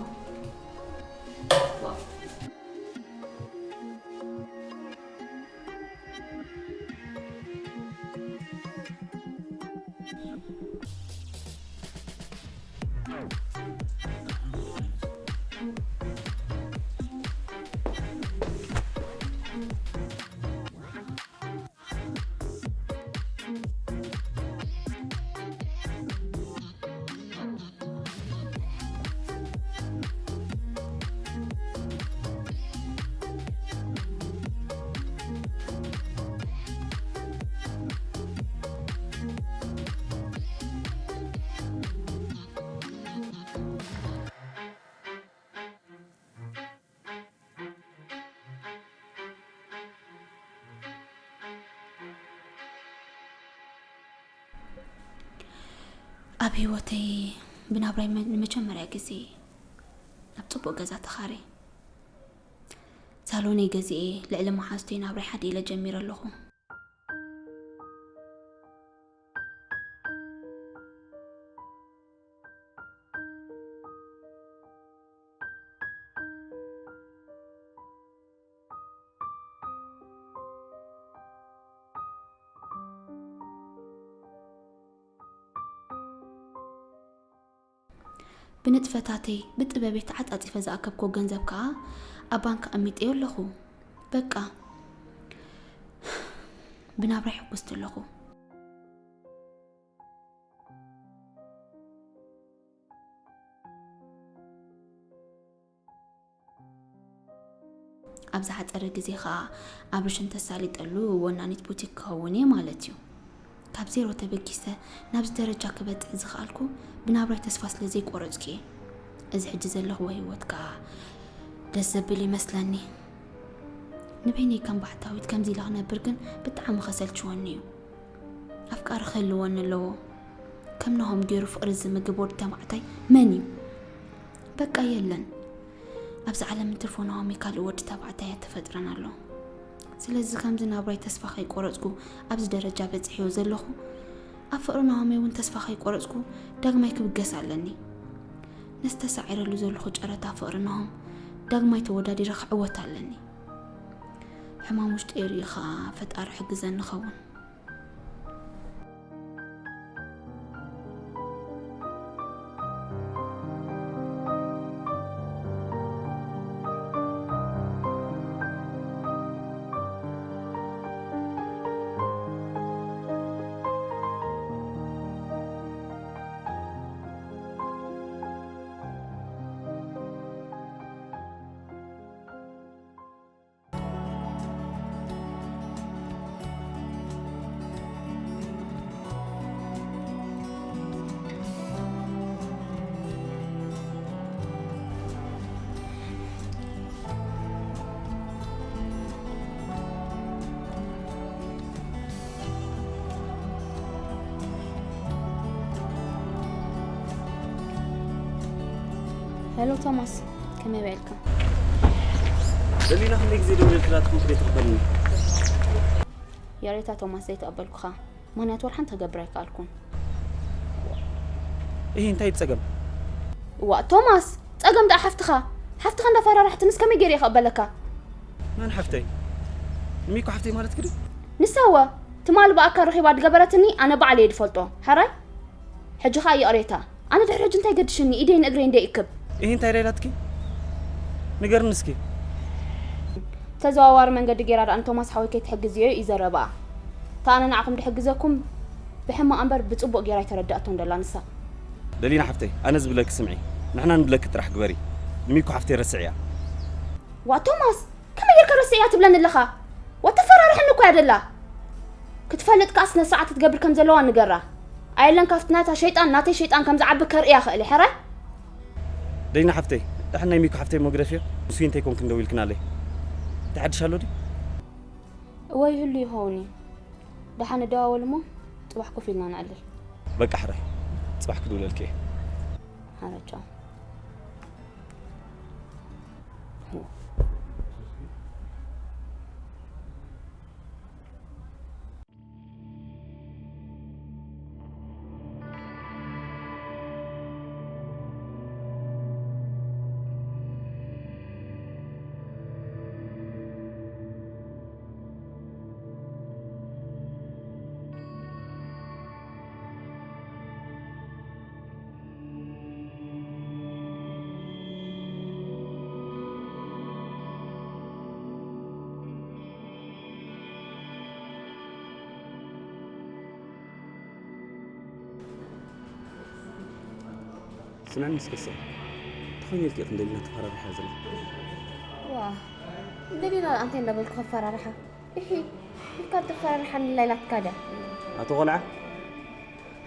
ኣብ ህይወተይ ብናብራይ ንመጀመርያ ግዜ ኣብ ጽቡቕ ገዛ ተኻርየ። ሳሎነይ ገዚኤ ልዕሊ መሓዙተይ ናብራይ ሓደ ኢለ ጀሚረ ኣለኹ። ብንጥፈታተይ ብጥበበይ ተዓጻጺፈ ዝኣከብክዎ ገንዘብ ከኣ ኣብ ባንክ ኣቐሚጠዮ ኣለኹ። በቃ ብናብራይ ሕጉስቲ ኣለኹ። ኣብ ዝሓጸረ ግዜ ኸኣ ኣብርሽ እንተሳሊጠሉ ወናኒት ቡቲክ ክኸውን እየ ማለት እዩ። ካብ ዜሮ ተበጊሰ ናብዚ ደረጃ ክበጽሕ ዝኸኣልኩ ብናብራይ ተስፋ ስለ ዘይቆረጽኩ እየ። እዚ ሕጂ ዘለኽዎ ህይወት ከኣ ደስ ዘብል ይመስለኒ። ንበይነይ ከም ባሕታዊት ከምዚ ኢለ ክነብር ግን ብጣዕሚ ከሰልችወኒ እዩ። ኣፍቃሪ ክህልወኒ ኣለዎ። ከም ናሆም ገይሩ ፍቕሪ ዝምግብ ወዲ ተባዕታይ መን እዩ? በቃ የለን። ኣብዚ ዓለም እንትርፎ ናሆመይ ካልእ ወዲ ተባዕታይ ኣይተፈጥረን ኣሎ። ስለዚ ከምዚ ናብራይ ተስፋ ከይቆረጽኩ ኣብዚ ደረጃ በጺሐዮ ዘለኹ፣ ኣብ ፍቕሪ ናሆመይ እውን ተስፋ ከይቆረጽኩ ዳግማይ ክብገስ ኣለኒ። ነዚ ተሳዒረሉ ዘለኹ ጨረታ ፍቕሪ ናሆም ዳግማይ ተወዳዲረ ክዕወት ኣለኒ። ሕማም ውሽጠይ ርእዩ ኸኣ ፈጣሪ ሕግዘኒ ኸውን። ሄሎ ቶማስ፣ ከመይ ውዒልካ? ደሊና፣ ክንደይ ግዜ ደዊለልኪ ናትኩም ክደይ ትቕበልኒ? ይቕሬታ ቶማስ፣ ዘይተቐበልኩኻ። ምኽንያቱ ወላ ሓንቲ ክገብር ኣይከኣልኩን። እሂ፣ እንታይ ጸገም? እዋ፣ ቶማስ፣ ጸገም ደኣ ሓፍትኻ። ሓፍትኻ እንዳፈራራሕትንስ ከመይ ገይረ ክቕበለካ? መን ሓፍተይ? ንሚኮ ሓፍተይ ማለትኪ ድዩ? ንሳ እወ፣ ትማሊ ብኣካል ረኺባ ዝገበረትኒ ኣነ ባዕለይ እየ ዝፈልጦ። ሕራይ? ሕጂ ኸኣ ይቕሬታ። ኣነ ድሕሪ ሕጂ እንታይ ገድሽኒ? ኢደይን እግረይን ደይእክብ። እሂ እንታይ ደኣ ኢላትኪ? ንገርኒ እስኪ። ተዘዋዋሪ መንገዲ ገይራ ደኣ ንቶማስ ሓወይ ከይትሕግዝዮ እዩ ዘረባኣ። እታ ኣነ ንዓኹም ድሕግዘኩም ብሕማቕ እምበር ብጽቡቕ ገይራ ኣይተረድኣቶን ደላ ንሳ። ደሊና ሓፍተይ፣ ኣነ ዝብለኪ ስምዒ። ንሕና ንብለኪ ጥራሕ ግበሪ። ንሚኮ ሓፍተይ ረስዕያ። ዋ ቶማስ፣ ከመይ ጌርካ ረስዕያ ትብለኒ ኣለኻ? ዋ ተፈራርሐኒ እኮ እያ ደላ። ክትፈልጥ ከኣ ስነ ስርዓት ክትገብር ከም ዘለዋ ንገራ። ኣየለን ካብቲ ናታ ሸይጣን ናተይ ሸይጣን ከም ዝዓቢ ከርእያ ክእል እየ፣ ሕራይ? ደሊና ሓፍተይ፣ ደሓን ናይ ሚኮ ሓፍተይ እሞ ግደፍዮ። ምስ ዊንተይ ኮንክን ደዊልክናለይ። እንታይ ሓድሽ ኣሎ ድዩ? እወ ይህሉ ይኸውን እዩ። ደሓን ንደዋወል እሞ ጽባሕ ኮፍ ኢልና ነዕልል። በቃ ሕራይ፣ ጽባሕ ክድውለልኪ እየ። ሕራይ ቻው። ስምዕኒ እስከ፣ እንታይ ተኾይኑ ኢልኪ ኢኺ ንደሊና ተፈራሪሓ ዘለኺ? ዋ፣ ንደሊና ደኣ እንታይ እንዳበልኩ ከፈራርሓ? እሂ፣ ኢልካ ተፈራርሓኒ ኢላትካ ድያ? ኣቶ ቆልዓ፣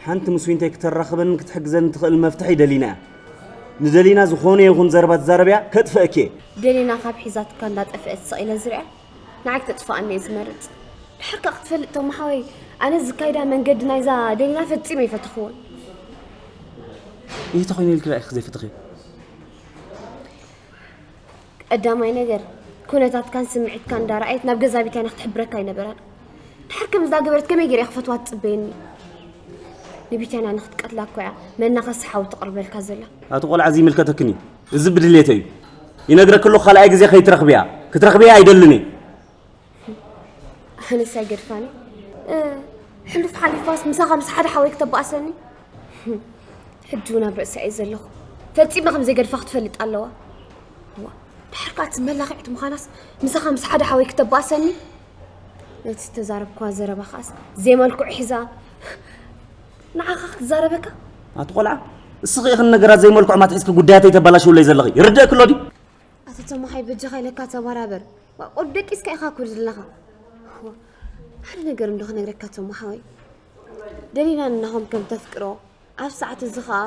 ሓንቲ ምስ ዊንተይ ክተራኽበንን ክትሕግዘንን ትኽእል መፍትሒ ደሊና እያ። ንደሊና ዝኾነ ይኹን ዘረባ ትዛረብያ ከጥፍአኪ እየ። ደሊና ካብ ሒዛትካ እንዳጠፍአት ስቕ ኢለ ዝሪኣ፣ ንዓይ ክተጥፍኣኒ እየ ዝመርጽ። ድሓር ከኣ ክትፈልጥ ቶም ሓወይ፣ ኣነ ዝካይዳ መንገዲ ናይዛ ደሊና ፈጺመ ኣይፈተኽዎን። እንታይ ተኾይኑ ኢልኪ ደኣ ኢኺ ዘይፈተኽዮ? ቀዳማይ ነገር፣ ኩነታትካን ስምዒትካን እንዳረኣየት ናብ ገዛ ቢታንያ ክትሕብረካ ኣይነበራን። ድሓር ከምዚ እንዳገበረት ከመይ ገይረ እየ ክፈትዋ ትጽበየኒ? ንቢታንያ ንኽትቀትላ እኮ እያ መናኸሲ ሓዊ ተቕርበልካ ዘላ። ኣቲ ቆልዓ፣ እዚ ይምልከተክን እዩ። እዚ ብድሌተይ እዩ። ይነግረኪ ኣለኹ፣ ካልኣይ ግዜ ከይትረኽብያ። ክትረኽብያ ኣይደልን እየ። ኣነስ ኣይገድፋኒ። እ፣ ሕሉፍ ሓሊፋስ ምሳኻ ምስ ሓደ ሓወይ ክተባእሰኒ? ሕጂ እውን ኣብ ርእሳ እየ ዘለኹ። ፈጺመ ከም ዘይገድፋ ክትፈልጥ ኣለዋ። ዋ፣ ድሓር ከኣ እቲ መላኽዒት ምዃናስ ምሳኻ ምስ ሓደ ሓወይ ክተባእሰኒ? ነቲ ዝተዛረብክዋ ዘረባ ከኣስ ዘይመልክዑ ሒዛ ንዓኻ ክትዛረበካ? ኣቲ ቆልዓ፣ እስኺ ኢኺ ነገራት ዘይመልክዑ ማትሒዝኪ ጉዳያተይ ተባላሽውለይ ዘለኺ። ይርድእኪ ኣሎ ድዩ? ኣቲ ተማሓይ በጃኻ ኢለካ ተባራበር። ቁር ደቂስካ ኢኻ ኩር ዘለኻ። ሓደ ነገር እንዶ ክነግረካ ቶም ሓወይ፣ ደሊና እናኾም ከም ተፍቅሮ፣ ኣብ ሰዓት እዚ ኸኣ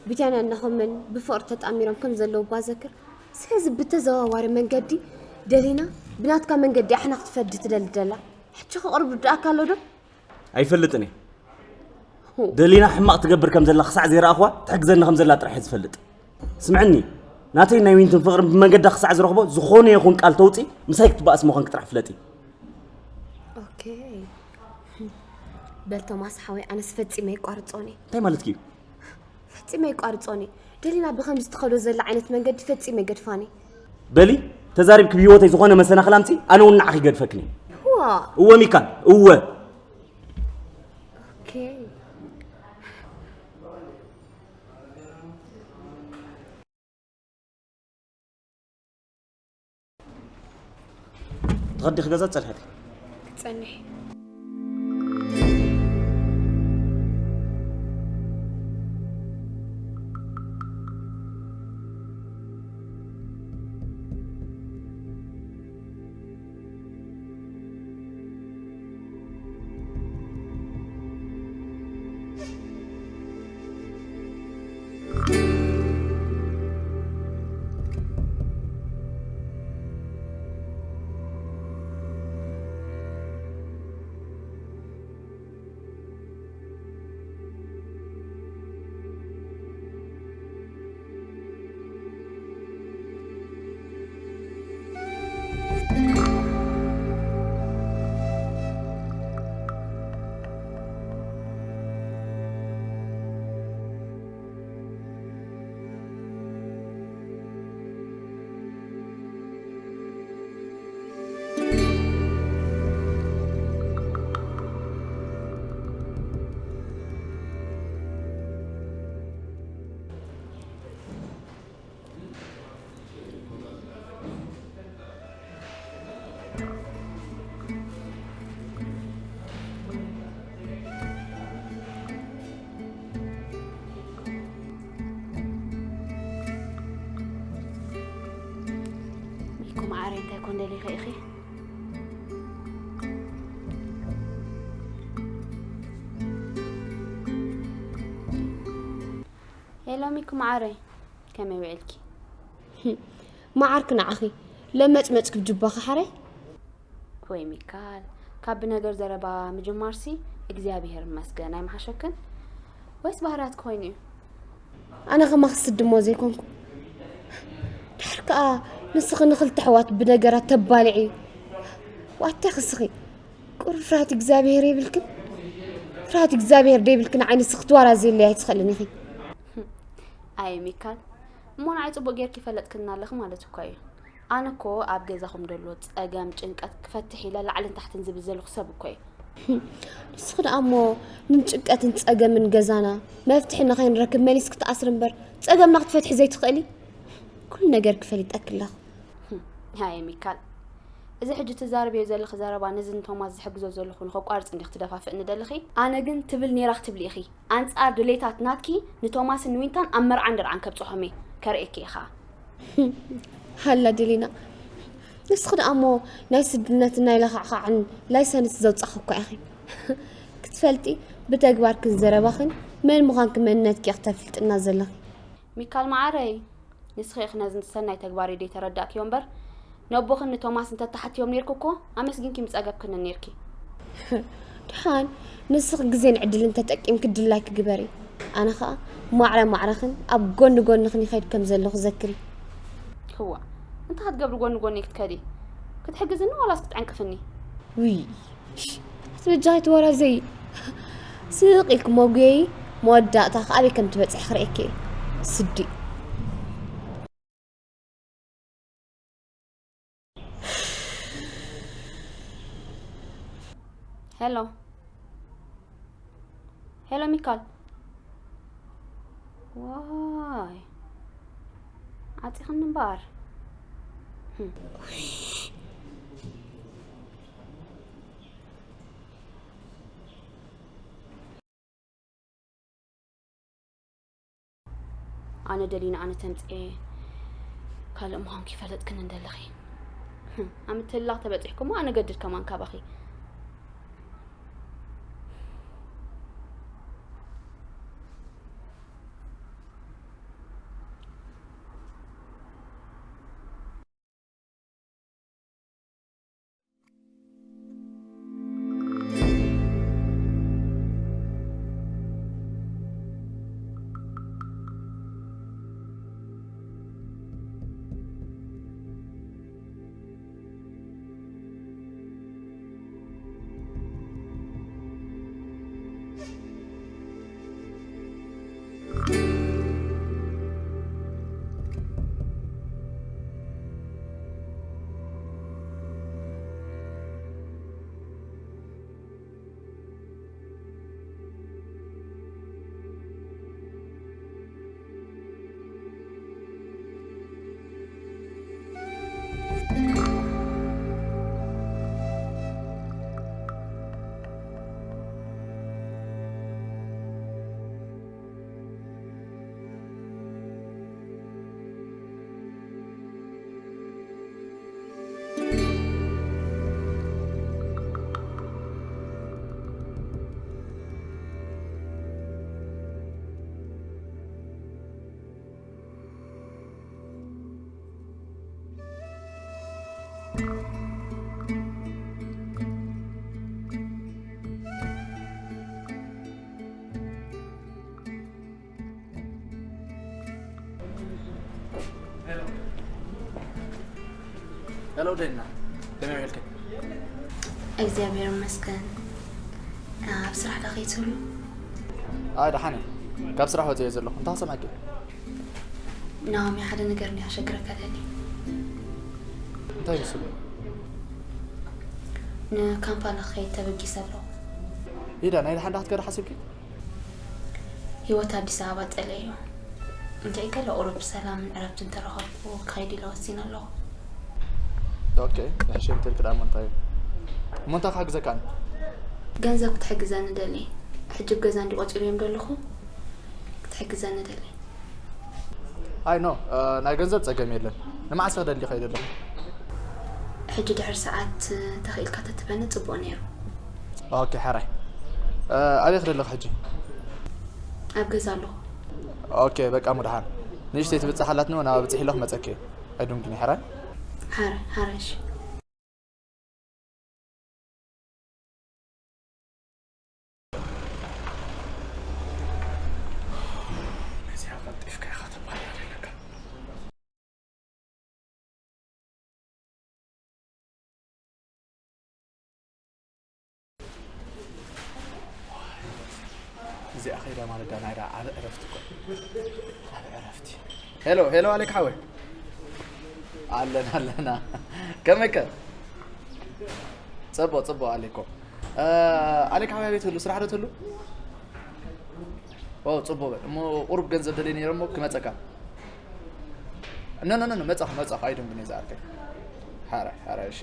ቢታንያ እናኾምን ብፍቕሪ ተጣሚሮም ከም ዘለዉ ባዘክር። ስለዚ ብተዘዋዋሪ መንገዲ ደሊና ብናትካ መንገዲ ኣሕና ክትፈዲ ትደሊ ደላ። ሕጂ ክቕርብ ርድኣካ ኣሎ ዶ? ኣይፈልጥን እየ። ደሊና ሕማቕ ትገብር ከም ዘላ ክሳዕ ዘይረኣኽዋ ትሕግዘኒ ከም ዘላ ጥራሕ እየ ዝፈልጥ። ስምዕኒ፣ ናተይ ናይ ዊንትን ፍቕሪ ብመንገዳ ክሳዕ ዝረኽቦ ዝኾነ ይኹን ቃል ተውፂ ምሳይ ክትበኣስ ምዃንኪ ጥራሕ ፍለጢ። ኦኬ። በል ቶማስ ሓወይ፣ ኣነስ ፈጺመ ይቋርጾን እየ። እንታይ ማለትኪ እዩ? ፈጺመ ይቋርጾን እየ። ደሊና ብኸምዚ ትኸዶ ዘላ ዓይነት መንገዲ ፈጺመ ይገድፋን እየ። በሊ፣ ተዛሪብኪ ብህይወተይ ዝኾነ መሰናኽል ኣምፂ፣ ኣነ እውን ንዓኺ ይገድፈክን እየ። ዋ እወ ሚካል፣ እወ። ኦኬ። ትኸዲ ክገዛ ትጸንሐት። ክጸንሕ። ሚኩ መዓረይ እንታይ ኮን ደሊኺ ኢኺ? ሄሎ ሚኩ መዓረይ ከመይ ውዒልኪ? መዓርኪ ንዓኺ ለመጭመጭ ክብ ጅባኺ ሓረይ። ወይ ሚካል ካብ ብነገር ዘረባ ምጅማርሲ እግዚኣብሄር ይመስገን ኣይመሓሸክን ወይስ ባህርያት ክኮይኑ እዩ? ኣነ ከማኺ ስዲ እሞ ዘይኮንኩ። ድሓር ከኣ ንስኺ ንኽልተ ኣሕዋት ብነገራት ተባልዒ። ዋቴ ክስኺ ቁሩብ ፍርሃት እግዚኣብሄር የብልክን? ፍርሃት እግዚኣብሄር ደይብልክን ዓይኒ ስኽትዋራ ዘየለይ ኣይትኽእልን ኢኺ። ኣየ ሚካል እሞ ንዓይ ጽቡቅ ጌርኪ ይፈለጥክኒ ኣለኺ ማለት እኳ እዩ። ኣነ እኮ ኣብ ገዛኹም ደሎ ጸገም ጭንቀት ክፈትሕ ኢለ ላዕልን ታሕትን ዝብል ዘለኹ ሰብ እኮ እየ። ንስኺ ደኣ እሞ ንጭንቀትን ጸገምን ገዛና መፍትሒ ንኸይንረክብ መሊስኪ ትኣስሪ እምበር ጸገምና ክትፈትሒ ዘይትኽእሊ? ኩሉ ነገርኪ ፈሊጠኪ ኣለኹ። ሃየ ሚካል እዚ ሕጂ ትዛረብዮ ዘለኺ ዘረባ ነዚ ንቶማስ ዝሕግዞ ዘለኹ ንኸቋርጽ እንዲኺ ትደፋፍእኒ ደለኺ? ኣነ ግን ትብል ኔራ ክትብሊ ኢኺ ኣንጻር ድሌታት ናትኪ ንቶማስን ንዊንታን ኣብ መርዓን ደርዓን ከብጽሖም እየ ከርእየኪ እየ ኸኣ። ሃላ ደሊና ንስኺ ደኣ እሞ ናይ ስድነትን ናይ ለኻዕኻዕን ላይሰንስ ዘውጻኺ እኳ ኢኺ። ክትፈልጢ ብተግባርክን ዘረባኽን መን ምዃንኪ መንነትኪ ኢኺ ተፍልጥና ዘለኺ። ሚካል መዓረይ ንስኺ ኢኺ ነዚ ሰናይ ተግባረይ ደይተረዳእክዮ እምበር ነቦኽን ንቶማስ እንተተሓትዮም ኔርኪ እኮ ኣመስጊንኪ ምጸገብክኒ ኔርኪ። ድሓን ንስኺ ግዜን ዕድልን ተጠቂምኪ ድላይኪ ግበሪ። ኣነ ኸኣ ማዕረ ማዕረኽን ኣብ ጎኒ ጎንኽን ይኸይድ ከም ዘለኹ ዘክሪ። ህዋ እንታይ ክትገብሪ ጎኒ ጎነይ ክትከዲ? ክትሕግዝኒ ዋላስ ክትዕንቅፍኒ? ውይ ኣቲ በጃኺ ትወራዘይ። ስቕ ኢልኪ መጉየዪ መወዳእታኺ ኣበይ ከም ትበጽሒ ክርእየኪ እየ። ስዲ። ሄሎ ሄሎ ሚካል ዋይ ዓፂኽኒ እምበኣር ኣነ ደሊና ኣነ ተምፅኤ ካልእ ምዃንኪ ይፈለጥክኒ እንደለኺ ኣብ ምትህልላኽ ተበጺሕኩሞ ኣነ ገድድ ከማን ካባኺ። ሄሎ ደህና፣ ከመይ ውዒልኪ? እግዚኣብሔር ይመስገን። ኣብ ስራሕ ዶ ከይትህሉ? ኣይ፣ ደሓን እየ። ካብ ስራሕ ወፂአ ዘለኹ። እንታይ ክሰምዐኪ? ናኦሚ፣ ሓደ ነገር እንዲያ ክሸግረካ ደሊ። እንታይ እዩ ንሱ? ንካምፓላ ክኸይድ ተበጊሰ ኣለኹ። ኢዳ፣ ናይ ደሓን ዶ ክትከዲ ሓሲብኪ? ህይወት ኣዲስ ኣበባ ጸለዮ። እንታይ ገለ ቁሩብ ሰላምን ዕረፍትን ተረኸብኩ ክኸይድ ኢለ ወሲነ ኣለኹ። ኦኬ፣ ሕሸ እንተልኪ ደኣ እሞ እንታይ እዩ? እሞ እንታይ ክሕግዘካ ኣነ? ገንዘብ ክትሕግዘኒ ደሊ። ሕጂ ብ ገዛ እንዲ ቆጺረዮም ደለኹ። ክትሕግዘኒ ደሊ። ኣይ ኖ፣ እ፣ ናይ ገንዘብ ጸገም የለን። ንመዓስ ክደሊ ከይደ ኣለኹ? ሕጂ ድሕሪ ሰዓት ተኽኢልካ ተትበኒ ጽቡቕ ነይሩ። ኦኬ፣ ሓራይ። እ፣ ኣበይ ክደለኺ ሕጂ? ኣብ ገዛ ኣለኹ። ኦኬ፣ በቃ እሞ ደሓን። ንእሽተይ ትብጽሕ ኣላትኒ፣ ናብ ብጽሕ ኢለ ክመጸኪ እየ። ኣይድንግኒ፣ ሓራይ? ሓራይ፣ ሓራይ፣ እሺ። ነዚኣ ቀልጢፍካ ኢኻ ተባርር ኣለካ። እዚኣ ኸይዳ ማለት ዳ ናይዳ ዓቢ ዕረፍቲ እኮ። ዓቢ ዕረፍቲ። ሄሎ፣ ሄሎ፣ ኣሌክ ሓወይ። ኣለና፣ ኣለና። ከመይከ? ጽቡቕ፣ ጽቡቕ፣ ኣሌኮ። እ፣ ኣሌክ ሓወይ፣ ኣበይ ትህሉ? ስራሕ ዶ ትህሉ? ኦ፣ ጽቡቕ በል። እሞ ቁሩብ ገንዘብ ደልየ ነይረ እሞ ክመጸካ። ኖ፣ ኖ፣ ኖ፣ ኖ፣ መጻኹ፣ መጻኹ። ኣይደንጉን እየ ዝኣርከይ። ሓራይ፣ ሓራይ፣ እሺ።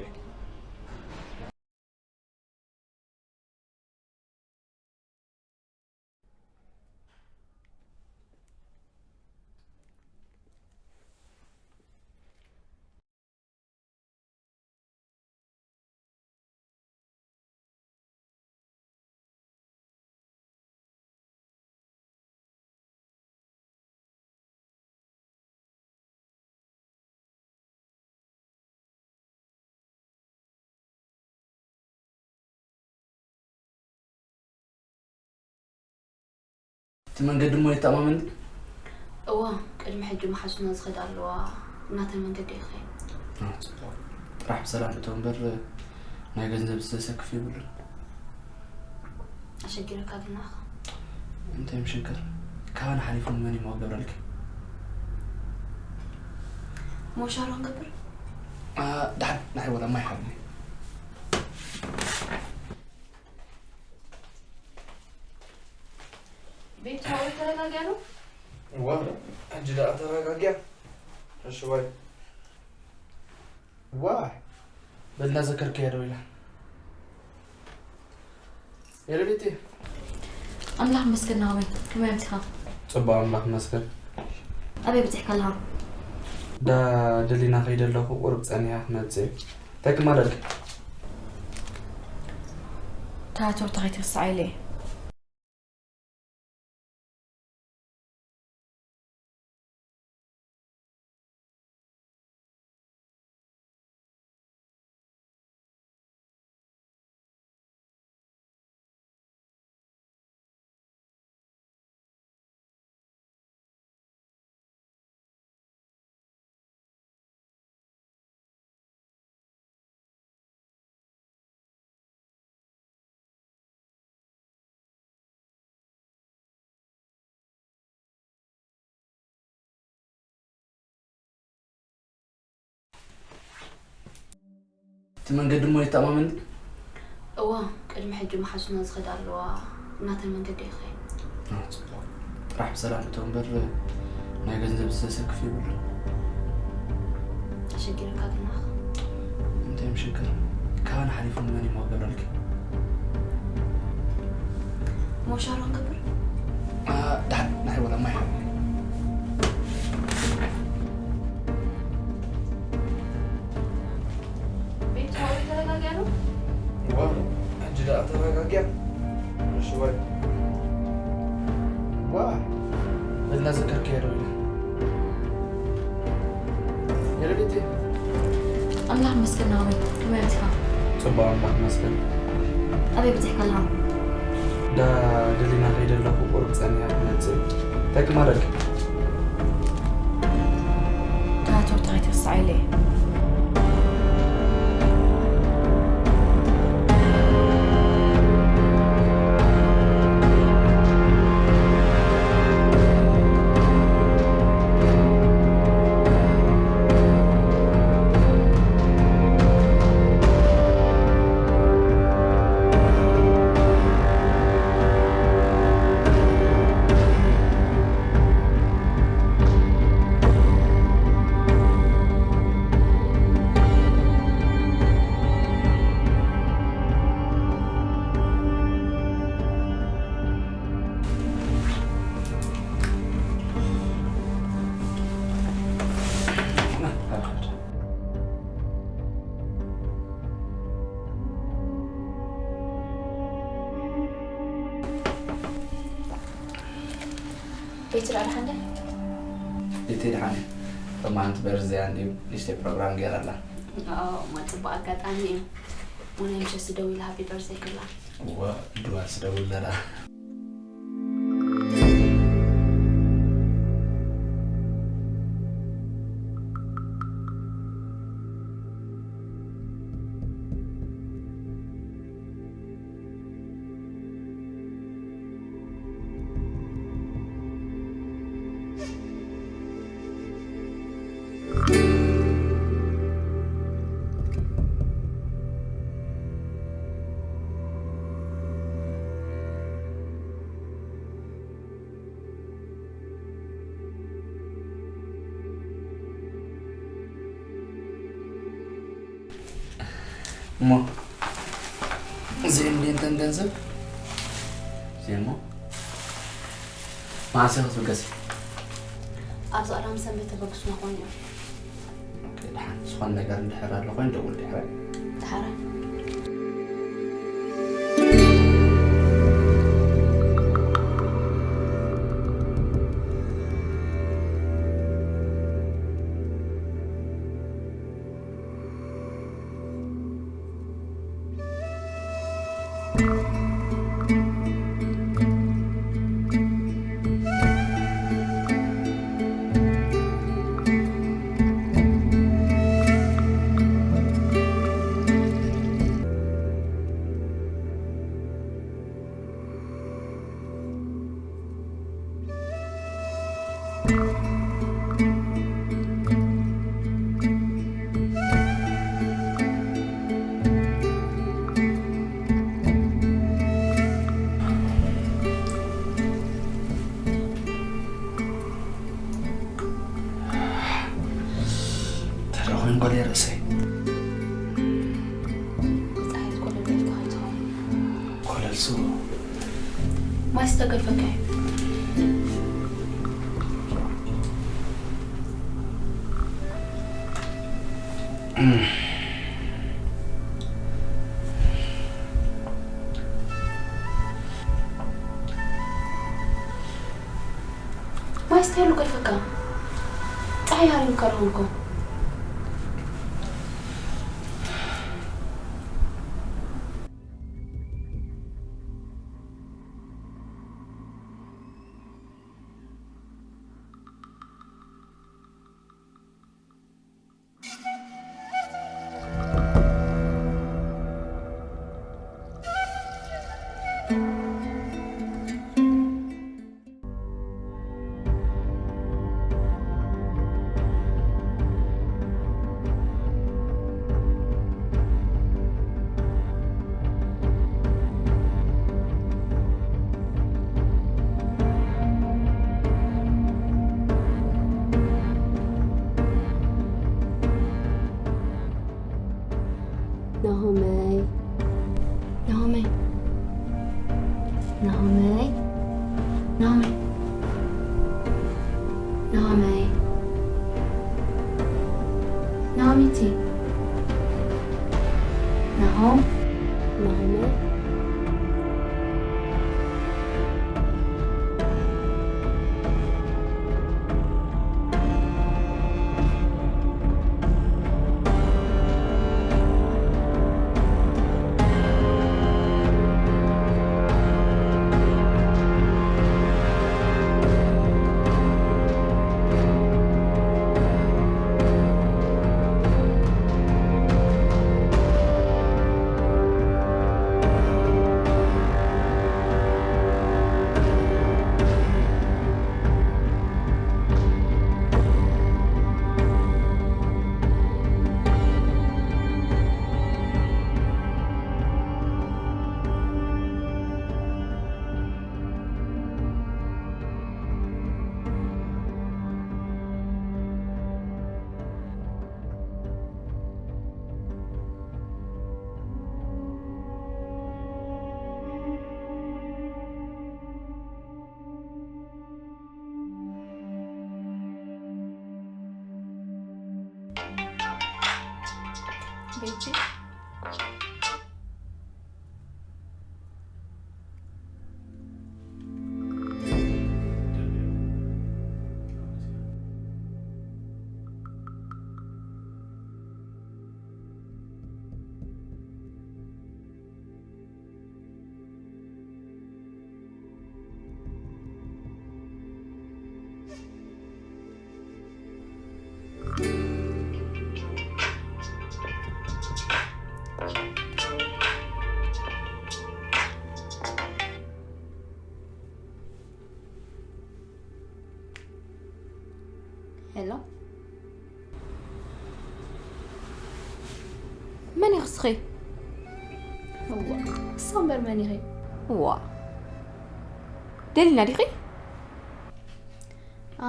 እቲ መንገዲ እሞ የተኣማምን? እዋ፣ ቅድሚ ሕጂ መሓዙትና ዝኸዳ ኣለዋ፣ ናተን መንገዲ ይኸይድ። አ፣ ጽቡቕ። ጥራሕ ብሰላም እቶ እምበር ናይ ገንዘብ ዘሰክፍ የብሉን። ኣሸጊረካ ግን ንዓኻ። እንታይ ምሽግር? ካባና ሓሊፉ ንመን እዩ ገብረልኪ? ሞሻሮ ንገብር? አ፣ ደሓን፣ ንዓይ ወላ ማይ ሓብኒ። ቤቱ ተረጋጊያ ነው? እዋ፣ ሕጂ ደኣ ተረጋጊያ። እሺ፣ ዋይ። ዋ፣ በል እናዘከርክያ ደው ኢላ። ሄሎ ቤቲ። ኣምላኽ ይመስገን ናሆመይ፣ ከመይ ኣምሲኻ? ጽቡቕ፣ ኣምላኽ ይመስገን። ኣበይ በጺሕካ ኣለኻ? ዳ ደሊና ከይደ ኣለኹ፣ ቁሩብ ጸኒሐ ክመጽእ እየ። እንታይ ክማለልክ? ታቶር ተኸይትርሳዕ ኢለ እየ። እቲ መንገዲ እሞ የተኣማምን? እዋ፣ ቅድሚ ሕጂ መሓዙትና ዝኸዳ ኣለዋ፣ ናተን መንገዲ ይኸይድ። ኣዎ፣ ጽቡቕ። ጥራሕ ብሰላም እቶ እምበር ናይ ገንዘብ ዘሰክፍ የብሉ። ተሸጊርካ ግን ኣኻ። እንታይ ምሽግር? ካባና ሓሊፉ ንመን ይመወገለልኪ? ሞሻሮ ክብር? ኣ፣ ዳሓን ናይ ወላ ማይ ሓብኒ። ቤት ተረጋጊያ ነው? ዋ፣ ሕጂ ደኣ ተረጋጊያ። እሺ፣ ወይ። ዋ፣ በላ ዘከርክያ ዶ ኢለ። የለ ቤቴ። ኣምላኽ ይመስገን ናሆመይ፣ ከመይ ኣቲኻ? ጽቡቕ፣ ኣምላኽ ይመስገን። ኣበይ በጺሕካ ኣለኻ? ዳ ደሊና ከይደ ኣለኹ፣ ቁሩብ ጸኒሓ ክመጽእ። እንታይ ክማረልኪ? ታቶ ተኸይትርሳዕ ኢለ እየ። ቤት ራእይ ሓንደ? ቤተይ ደሓን እየ። ሎማዓንቲ በርዝደያ እንድዩ ንእሽተይ ፕሮግራም ገይራ ኣላ። ኣዎ፣ እሞ ጽቡቕ ኣጋጣሚ እዩ። እሞ ናይ ምሸት ደዊላ ሃፒ በርዝደይ ክብላ። እወ፣ ድዋል ስደውል ነራ። እሞ እዚኤን ድየን እተን ገንዘብ? እዚኤን እሞ መዓስ ኢኻ ክትብገስ? ኣብዚ ቀዳም ሰንበት ተበግሱና ኮይኑ እዮም። ኦኬ፣ ደሓን ዝኾነ ነገር እንድሕር ኣሎ ኮይኑ ደውል ድሕረይ። ደሓራይ። ተረኹን ጎል ርእሰይ። ፀሓይ ትኮለል ቤትካ ከይትኸውን። ኮለል ስሩ። ማይ ዝተገፈካ እዩ። ኣስተሉ ገድፈካ። ጸሓይ ሃሪምካ ኣለኹ እኮ። ናሆመይ፣ ናሆመይ፣ ናሆመይ፣ ናሆመይ፣ ናሆመይ፣ ናሆሚቲ፣ ናሆም፣ ናሆመይ። ቤቲ፣ ሄሎ፣ መን ኢኺ እስኺ? እዋ፣ ንስኺ እምበር መን ኢኺ? እዋ፣ ደሊና ዲኺ? ኣ፣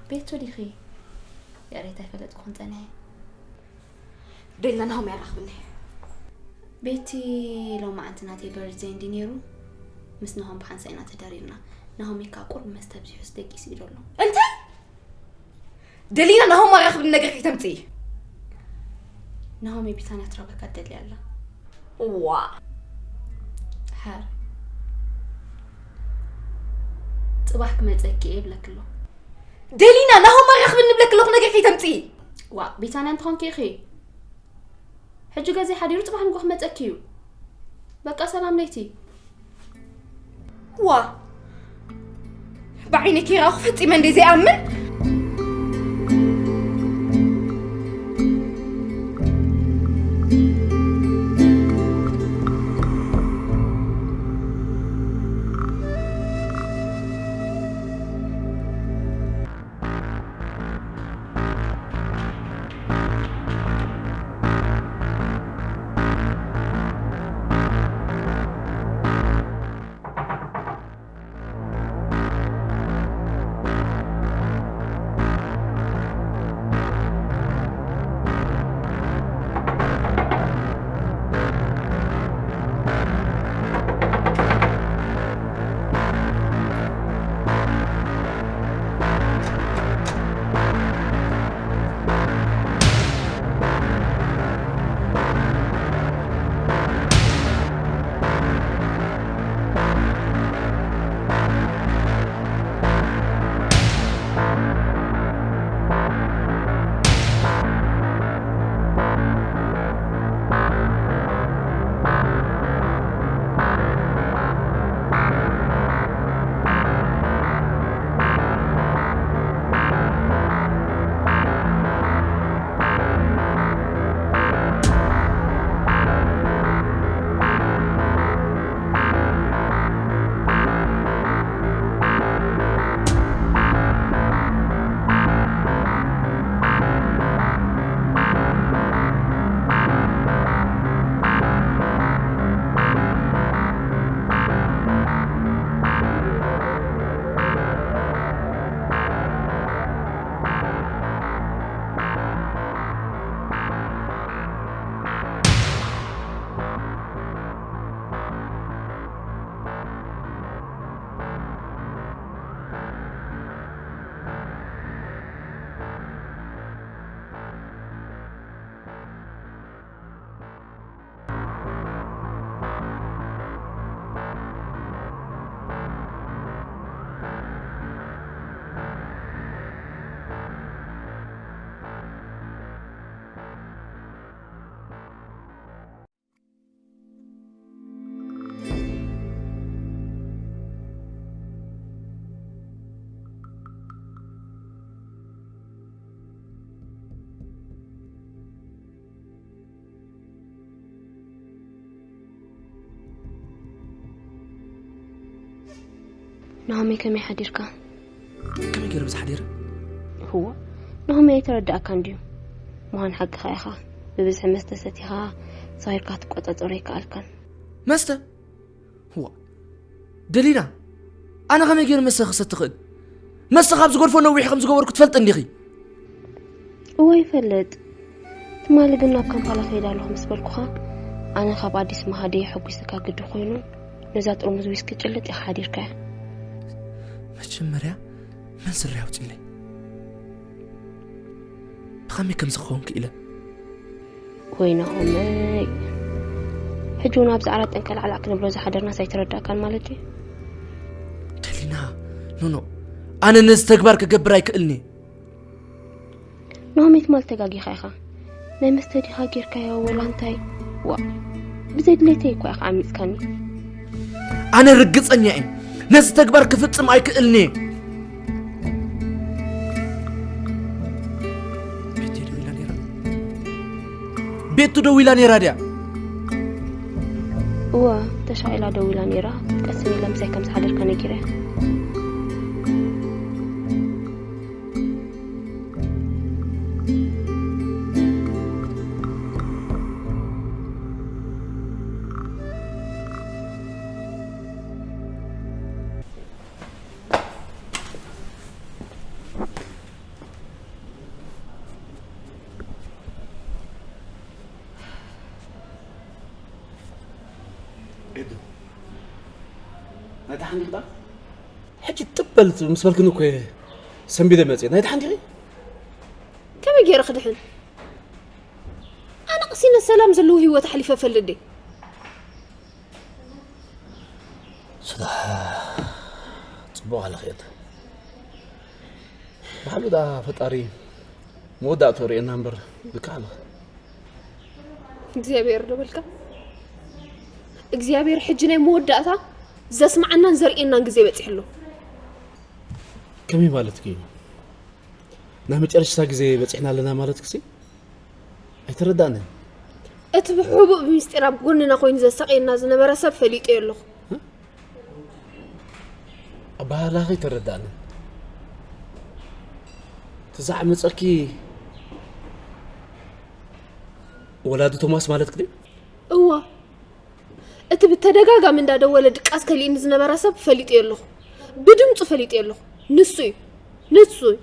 ቤቱ ዲኺ? ይቕሬታ፣ ኣይፈለጥኩን ጸኒሐ። ደሊና፣ ናሆም የራኽብኒ። ቤቲ፣ ሎማዓንቲ ናተይ በርዝደይ እንዲ ነይሩ፣ ምስ ናሆም ብሓንሳእ ኢና ተዳሪርና። ናሆም እካ ቁሩብ መስተ ኣብዚሑስ ደቂሱ እዩ ዘሎ። እንታይ? ደሊና፣ ናሆም ኣራኽብኒ ነገር ከይተምጽኢ። ናሆም ቢታንያ ትረኽበካ ትደሊ ኣላ። ዋ። ሓር። ጽባሕ ክመጸኪ እየ ይብለኪ ኣሎ። ደሊና፣ ናሆም ኣራኽብኒ ይብለኪ ኣለኹ ነገር ከይተምጽኢ። ዋ፣ ቢታንያ እንተኾንኪ ኢኺ። ሕጂ ገዜ ሓዲሩ ጽባሕ ንግሆ ክመጸኪ እዩ። በቃ ሰላም ለይቲ። ዋ፣ ብዓይነይ ከይረኣኹ ፈጺመ እንደ ዘይኣምን። ናሆመይ ከመይ ሓዲርካ? ከመይ ገይረ ብዝሓዲረ? ህዋ፣ ናሆመይ ኣይተረዳእካን ድዩ? ምዃን ሓቅኻ ኢኻ። ብብዝሒ መስተ ሰቲኻ ሰኺርካ ክትቆጻጸሮ ኣይከኣልካን። መስተ? ህዋ፣ ደሊና፣ ኣነ ከመይ ገይረ መስተ ክሰቲ ክእል? መስተ ካብ ዝገድፎ ነዊሕ ከም ዝገበርኩ ትፈልጥ እንዲኺ። እወ ይፈልጥ። ትማሊ ግን ናብ ካምፓላ ከይድ ኣለኹ ምስ በልኩኻ፣ ኣነ ካብ ኣዲስ መሃደይ ሓጒሰካ ግዲ ኮይኑ፣ ነዛ ጥርሙዝ ዊስኪ ጭልጥ ኢኻ ሓዲርካያ። መጀመርያ መን ስረ ኣውፅለይ? ብኸመይ ከም ዝኸውን ክኢለ? ወይ ናሆመይ፣ ሕጂ እውን ኣብዚ ዓራት ጠንቀላዕላዕ ክንብሎ ዝሓደርናስ ኣይተረዳእካን ማለት ድዩ? ደሊና፣ ኖኖ፣ ኣነ ነዚ ተግባር ክገብር ኣይክእልኒ። ናሆመይ ትማል ተጋጊኻ ኢኻ። ናይ መስተ ዲኻ ጌርካዮ ወላ እንታይ? ዋ፣ ብዘይ ድሌተይ እኳ ኢኻ ዓሚጽካኒ። ኣነ ርግጸኛ እየ፣ ነዚ ተግባር ክፍጽም ኣይክእልን እየ። ቤቱ ደዊላ ነይራ። ቤቱ ደዊላ ነይራ ድያ? እወ፣ ተሻቒላ ደዊላ ነይራ። ቀስን ኢለ ምሳይ ከም ዝሓደርካ ነጊረያ። ኤዱ፣ ናይ ደሓን ዲኺ ደኣ? ሕጂ ጥብ በል ምስ በልክኒ እኮ እየ ሰንቢደ መፅየ። ናይ ደሓን ዲኺ? ከመይ ገይረ ክድሕን? ኣነ ቀሲነ ሰላም ዘለዎ ህይወት ኣሕሊፈ እፈልጥ ድየ? ስራሕ ፅቡቕ ኣለኽየት። ባዕሉ ደኣ ፈጣሪ መወዳእትኡ ርእየና እምበር ልክዕ ኣለኽ። እግዚኣብሔር ዶ በልካ? እግዚኣብሔር ሕጂ ናይ መወዳእታ ዘስምዓናን ዘርእየናን ግዜ በጺሑ ኣሎ። ከመይ ማለትኪ እዩ? ናይ መጨረሽታ ግዜ በጺሕና ኣለና ማለትኪሲ? ኣይተረዳእንን። እቲ ብሕቡእ ብምስጢር ኣብ ጎንና ኮይኑ ዘሳቕየና ዝነበረ ሰብ ፈሊጠዮ ኣለኹ። ኣበሃህላኺ ኣይተረዳእንን። እቲ ዘዕመጸኪ ወላዲ ቶማስ ማለትኪ ድዩ? እወ። እቲ ብተደጋጋሚ እንዳደወለ ድቃስ ከሊእኒ ዝነበረ ሰብ ፈሊጠዮ ኣለኹ። ብድምፁ ፈሊጠዮ ኣለኹ። ንሱ እዩ። ንሱ እዩ።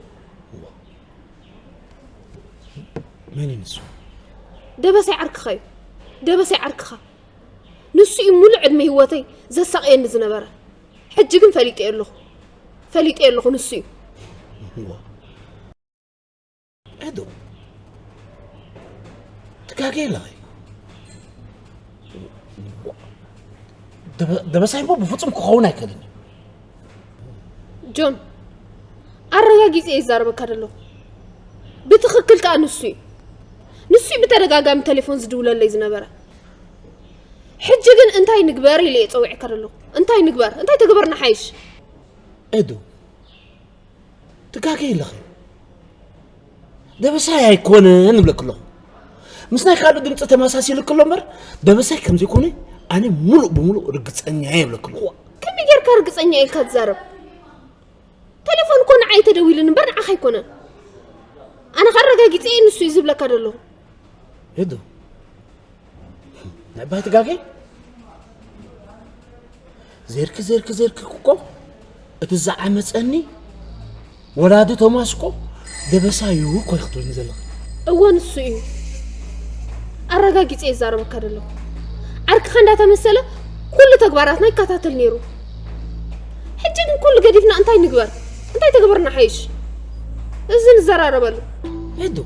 መን እዩ ንሱ? ደበሳይ ዓርክኻ እዩ። ደበሳይ ዓርክኻ። ንሱ እዩ ሙሉእ ዕድመ ህይወተይ ዘሳቕየኒ ዝነበረ። ሕጂ ግን ፈሊጠዮ ኣለኹ። ፈሊጠዮ ኣለኹ፣ ንሱ እዩ። እዋ። ኤዶ። ትጋገ ኣለኺ። ደበ-፣ ደበሳይ እሞ ብፍጹም ክኸውን ኣይክእልን እዩ። ጆን፣ ኣረጋጊጸ እየ ዝዛረበካ ዘለኹ። ብትኽክል ከኣ ንሱ እዩ። ንሱ እዩ ብተደጋጋሚ ቴሌፎን ዝድውለለይ ዝነበረ። ሕጂ ግን እንታይ ንግበር ኢለ እየ ጸዊዐካ ዘለኹ። እንታይ ንግበር? እንታይ ተገበርና ሓይሽ? ኤዱ፣ ትጋገ ኣለኺ። ደበሳይ ኣይኮነን እብለኪ ኣለኹ። ምስ ናይ ካልእ ድምፂ ተመሳሲልኪ ኣሎ እምበር፣ ደበሳይ ከም ዘይኮነ ኣነ ሙሉእ ብሙሉእ ርግፀኛ እየ እብለኪ ኣለኹ። ከመይ ጌርካ ርግፀኛ ኢልካ ትዛረብ? ቴሌፎን እኮ ንዓይ ተደዊሉኒ እምበር ንዓኻ ኣይኮነን። ኣነ ከኣ ኣረጋጊፀ እየ ንሱ እዩ ዝብለካ ዘለኹ። ኤዱ፣ ናይ ባይ ትጋገ? ዜርኪ፣ ዜርኪ፣ ዜርኪ እኮ እቲ ዝዓመፀኒ ወላዲ ቶማስ እኮ ደበሳይ እዩ እኮ ኢኺ ትብልኒ ዘለኺ። እወ፣ ንሱ እዩ። ኣረጋጊፀ እየ ዝዛረበካ ዘለኹ። ዓርክኻ እንዳተመሰለ ኩሉ ተግባራትና ይከታተል ነይሩ። ሕጂ ግን ኩሉ ገዲፍና እንታይ ንግበር? እንታይ ተግበርና ሓይሽ? እዚ ንዘራረበሉ። ኤዱ፣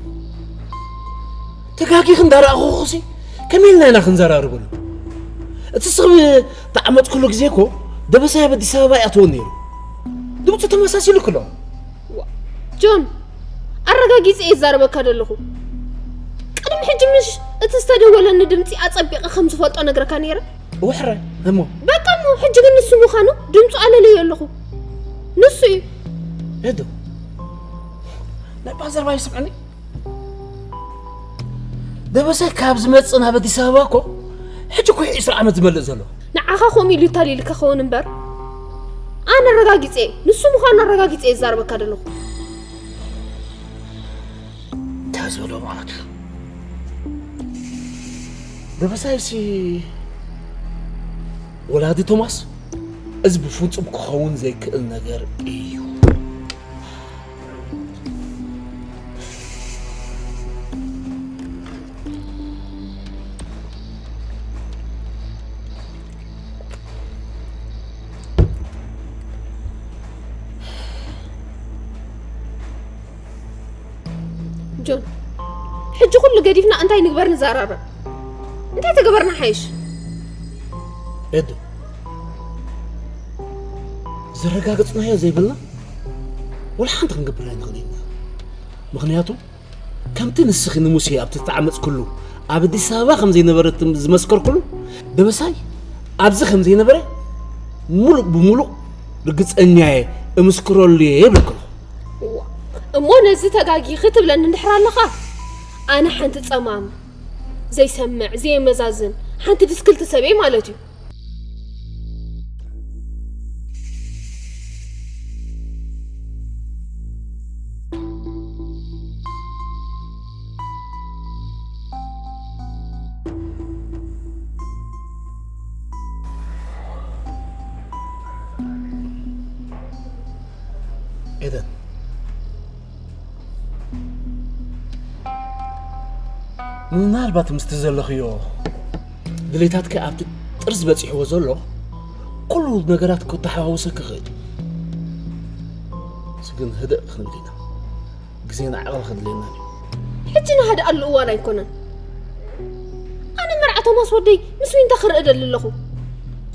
ተጋጊኺ እንዳረኣኹኹሲ ከመይ ኢልና ኢና ክንዘራረበሉ? እቲ ስኽቢ ተዓመፅኩሉ ግዜ እኮ ደበሳይ ኣብ ኣዲስ ኣበባ ይኣትወኒ ነይሩ። ድምፁ ተመሳሲሉ ክሎ። ዋ፣ ጆን፣ ኣረጋጊፀ እየ ዝዛረበካ ዘለኹ። ቅድሚ ሕጂ ምሽ እቲ ዝተደወለኒ ድምፂ ኣፀቢቐ ከም ዝፈልጦ ነግረካ ነይረ? ወሕረ፣ እሞ? በቃ እሞ፣ ሕጂ ግን ንሱ ምዃኑ ድምፁ ኣለለዮ ኣለኹ። ንሱ እዩ። ኤዱ፣ ናይ ባዘርባ ይስምዐኒ። ደበሳይ ካብ ዝመጽእ ናብ ኣዲስ ኣበባ እኮ ሕጂ እኮ እዩ ዕስራ ዓመት ዝመልእ ዘሎ። ንዓኻ ከምኡ ኢሉ ይታሊልካ ኸውን እምበር፣ ኣነ ኣረጋጊጸ፣ ንሱ ምዃኑ ኣረጋጊጸ ይዛረበካ ዘለኹ። እንታይ ዝበሎ ማለት እዩ? ደበሳይሲ ወላዲ ቶማስ፣ እዚ ብፍጹም ክኸውን ዘይክእል ነገር እዩ። ጆን፣ ሕጂ ኩሉ ገዲፍና እንታይ ንግበር ንዘራረብ? እንታይ ተገበርና ሓይሽ? ኤዱ፣ ዘረጋገጽናዮ ዘይብልና ወላ ሓንቲ ክንገብር ኣይንኽእል ኢና። ምኽንያቱ ከምቲ ንስኺ ንሙሴ ኣብቲ ዝተዓመጽኩሉ ኣብ ኣዲስ ኣበባ ከም ዘይነበረ ዝመስከርኩሉ፣ ደበሳይ ኣብዚ ከም ዘይነበረ ሙሉእ ብሙሉእ ርግጸኛየ እምስክረሉ እየ ይብለኩ ኣለኹ። እዋ፣ እሞ ነዚ ተጋጊኺ ትብለኒ እንድሕር ኣለኻ፣ ኣነ ሓንቲ ጸማም፣ ዘይሰምዕ፣ ዘየመዛዝን፣ ሓንቲ ድስክልቲ ሰብ እየ ማለት እዩ። ኤደን፣ ምናልባት ምስቲ ዘለኽዮ ድሌታትኪ ኣብቲ ጥርዚ በጺሕዎ ዘሎ ኩሉ ነገራት ክተሓዋውሰኪ ይኽእል እዩ። እዚ ግን ህድእ ክንብል ኢና። ግዜን ዓቕሊ ከድልየና እዩ። ሕጂ ንሃድኣሉ እዋን ኣይኮነን። ኣነ መርዓ ቶማስ ወደይ ምስ ዊንታ ክርኢ ደሊ ኣለኹ።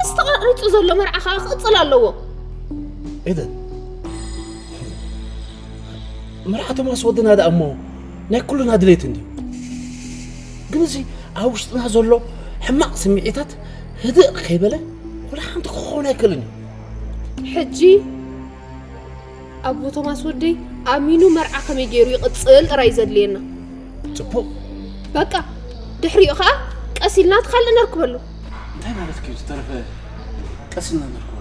እዚ ተቐሪጹ ዘሎ መርዓ ኸኣ ክቕጽል ኣለዎ። ኤደን፣ መርዓ ቶማስ ወድና ደኣ እሞ ናይ ኩልና ድሌት እንድዩ። ግን እዚ ኣብ ውሽጥና ዘሎ ሕማቕ ስምዒታት ህድእ ከይበለ ወላ ሓንቲ ክኸውን ኣይክእልን እዩ። ሕጂ ኣቦ ቶማስ ወደይ ኣሚኑ መርዓ ከመይ ገይሩ ይቕጽል ጥራይ ዘድልየና። ጽቡቕ። በቃ፣ ድሕሪኡ ኸኣ ቀስ ኢልና እቲ ካልእ ነርክበሉ። እንታይ ማለትኪ እዩ? ዝተረፈ ቀስ ኢልና ነርክበሉ።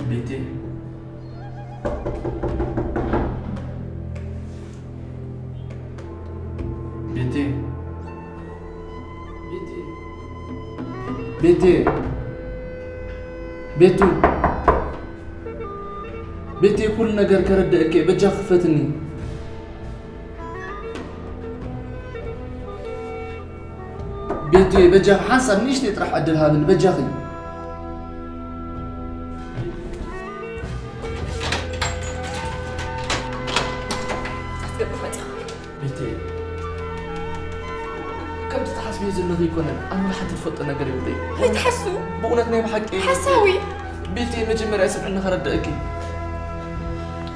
ቤቴ፣ ቤቴ፣ ቤቴ፣ ቤቴ፣ ቤቱ፣ ቤቴ፣ ኩሉ ነገር ከረድእኪ፣ በጃ ክፈትኒ። ቤቱ፣ በጃኺ ሓንሳብ ንእሽተይ ጥራሕ ዕድል ሃብኒ፣ በጃኺ። ክትገብር መጺኻ። ቤቴ፣ ከምቲ ትሓስብዮ ዘለኺ ኣይኮነን። ኣነ ወላ ሓንቲ ዝፈልጦ ነገር የብለይ። ኣይትሓሱ። ብእውነት ናይ ብሓቂ። ሓሳዊ። ቤቴ፣ መጀመርያ ስምዕኒ ከረድእኪ።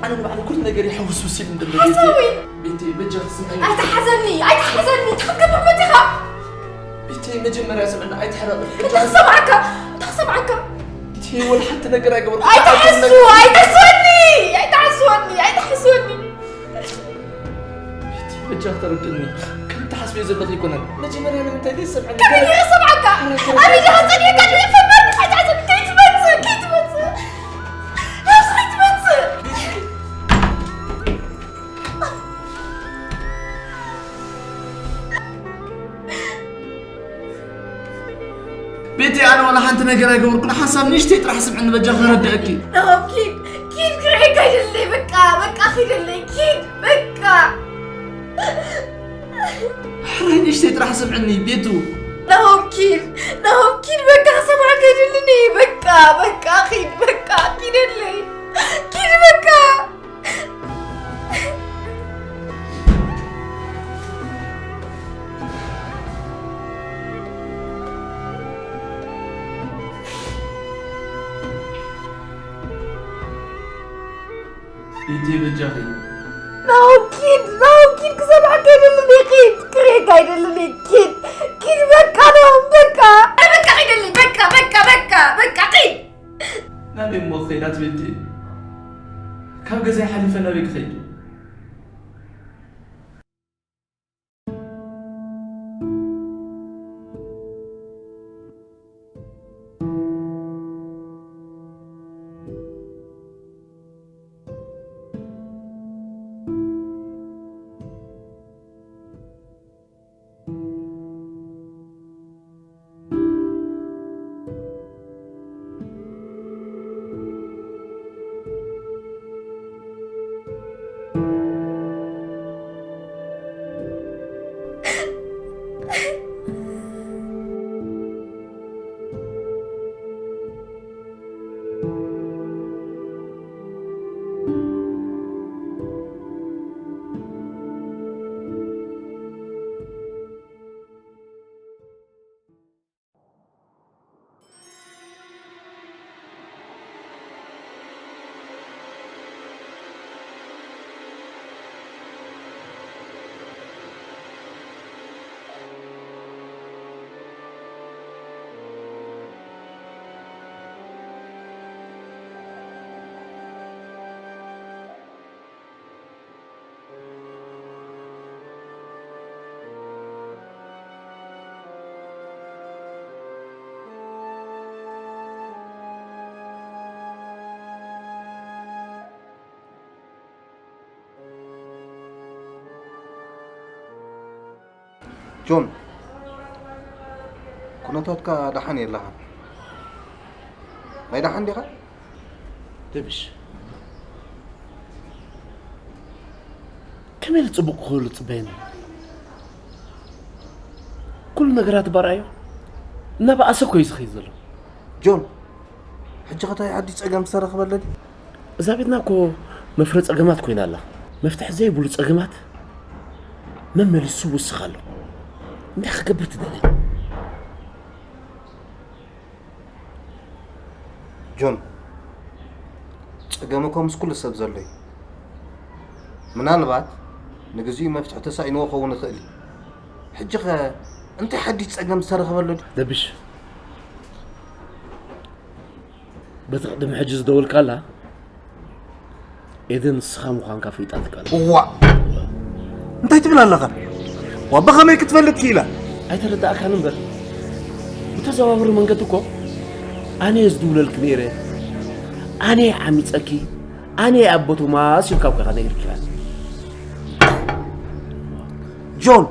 ኣነ ንባዕለይ ኩሉ ነገር ይሕውስውስ ኢሉ እንድሎ ቤቴ። ሓሳዊ። ቤቴ፣ በጃኺ ስምዕኒ። ኣይትሓዘኒ፣ ኣይትሓዘኒ። እንታይ ክትገብር መጺኻ? ቤቴ፣ መጀመርያ ስምዕኒ፣ ኣይትሕረቕ። እንታይ ክሰምዓካ? እንታይ ክሰምዓካ? ቤቴ፣ ወላ ሓንቲ ነገር ኣይገበርኩ። ኣይትሓሱ፣ ኣይትሓስወኒ፣ ኣይትሓስወኒ፣ ኣይትሓስወኒ። ቤቲ፣ በጃ ተረድእኒ። ከም ትሓስብዮ ዘለኺ ኣይኮነን። መጀመርያ ንምንታይ ዘይሰምዐኒ? ከመይ ገለ ክሰምዓካ? ኣረ፣ ኣረ፣ ኣበይ ዲኻ ጸኒሕካ? ድዩ ፈመር? ኣይትሓስወኒ። ከይትመጽእ፣ ከይትመጽእ። ናብዚ ከይትመጽእ። ቤቲ፣ ኣነ ዋላ ሓንቲ ነገር ኣይገበርኩን። ሓንሳብ ንእሽተይ ጥራሕ ስምዕኒ በጃ ከረድአኪ። ናሆም፣ ኪድ፣ ኪድ፣ ክርእየካ ኣይደለይ። በቃ፣ በቃ፣ ኪደለይ፣ ኪድ፣ በቃ። ሕራይ ንእሽተይ ጥራሕ ስምዕኒ፣ ቤቱ። ናሆም፣ ኪድ፣ ናሆም፣ ኪድ፣ በቃ፣ ክሰምዓካ ኣይደልን እየ። በቃ፣ በቃ፣ ኪድ፣ በቃ፣ ኪደለይ፣ ኪድ፣ በቃ። ቤቲ፣ በጃኺ። ናሆም፣ ኪድ፣ ናሆም፣ ኪድ፣ ክሰምዓካ ኣይደልን እየ። ኪድ፣ ክርእየካ ኣይደልን እየ። ኪድ፣ ኪድ፣ በቃ፣ ናሆም፣ በቃ። በቃ፣ ኪደለይ፣ በቃ፣ በቃ፣ በቃ፣ በቃ፣ ኪድ። ናበይ እሞ ክኸይድ ኣቲ ቤቲ? ካብ ገዛይ ሓሊፈ ናበይ ክኸይድ? ጆን፣ ኩነታትካ ደሓን የለኻን። ናይ ደሓን ዲኻ? ደብሽ፣ ከመይ ኢሉ ጽቡቕ ክህሉ ጽበየኒ? ኩሉ ነገራት ባርኣዮ እናበኣሰ እኮ እዩ ዝኸይድ ዘሎ። ጆን፣ ሕጂ ኸ እንታይ ሓድሽ ጸገም ዝተረኽበለ ድዩ? እዛ ቤትና እኮ መፍረ ጸገማት ኮይና ኣላ። መፍትሒ ዘይብሉ ጸገማት መመሊሱ ይውስኽ ኣሎ። እንታይ ክገብር ትደሊ? ጆን፣ ጸገም እኮ ምስ ኩሉ ሰብ ዘሎ እዩ። ምናልባት ንግዚኡ መፍትሒ ተሳኢንዎ ክኸውን ይኽእል እዩ። ሕጂ ኸ እንታይ ሓድሽ ጸገም ዝተረኸበ ኣሎ ድዩ? ደብሽ፣ በቲ ቅድሚ ሕጂ ዝደወልካላ ኤደን ንስኻ ምዃንካ ፍሊጣትካ ኣላ። እዋ! እንታይ ትብል ኣለኻ? ዋ፣ ብኸመይ ክትፈልጥ ክኢላ? ኣይተረዳእካን እምበር፣ ብተዘዋውሪ መንገዲ እኮ ኣነ እየ ዝድውለልኪ ነይረ። ኣነ እየ ዓሚጸኪ፣ ኣነ እየ ኣቦ ቶማስ ኢልካ እኮ ኢኻ ነጊርኪ። ጆን፣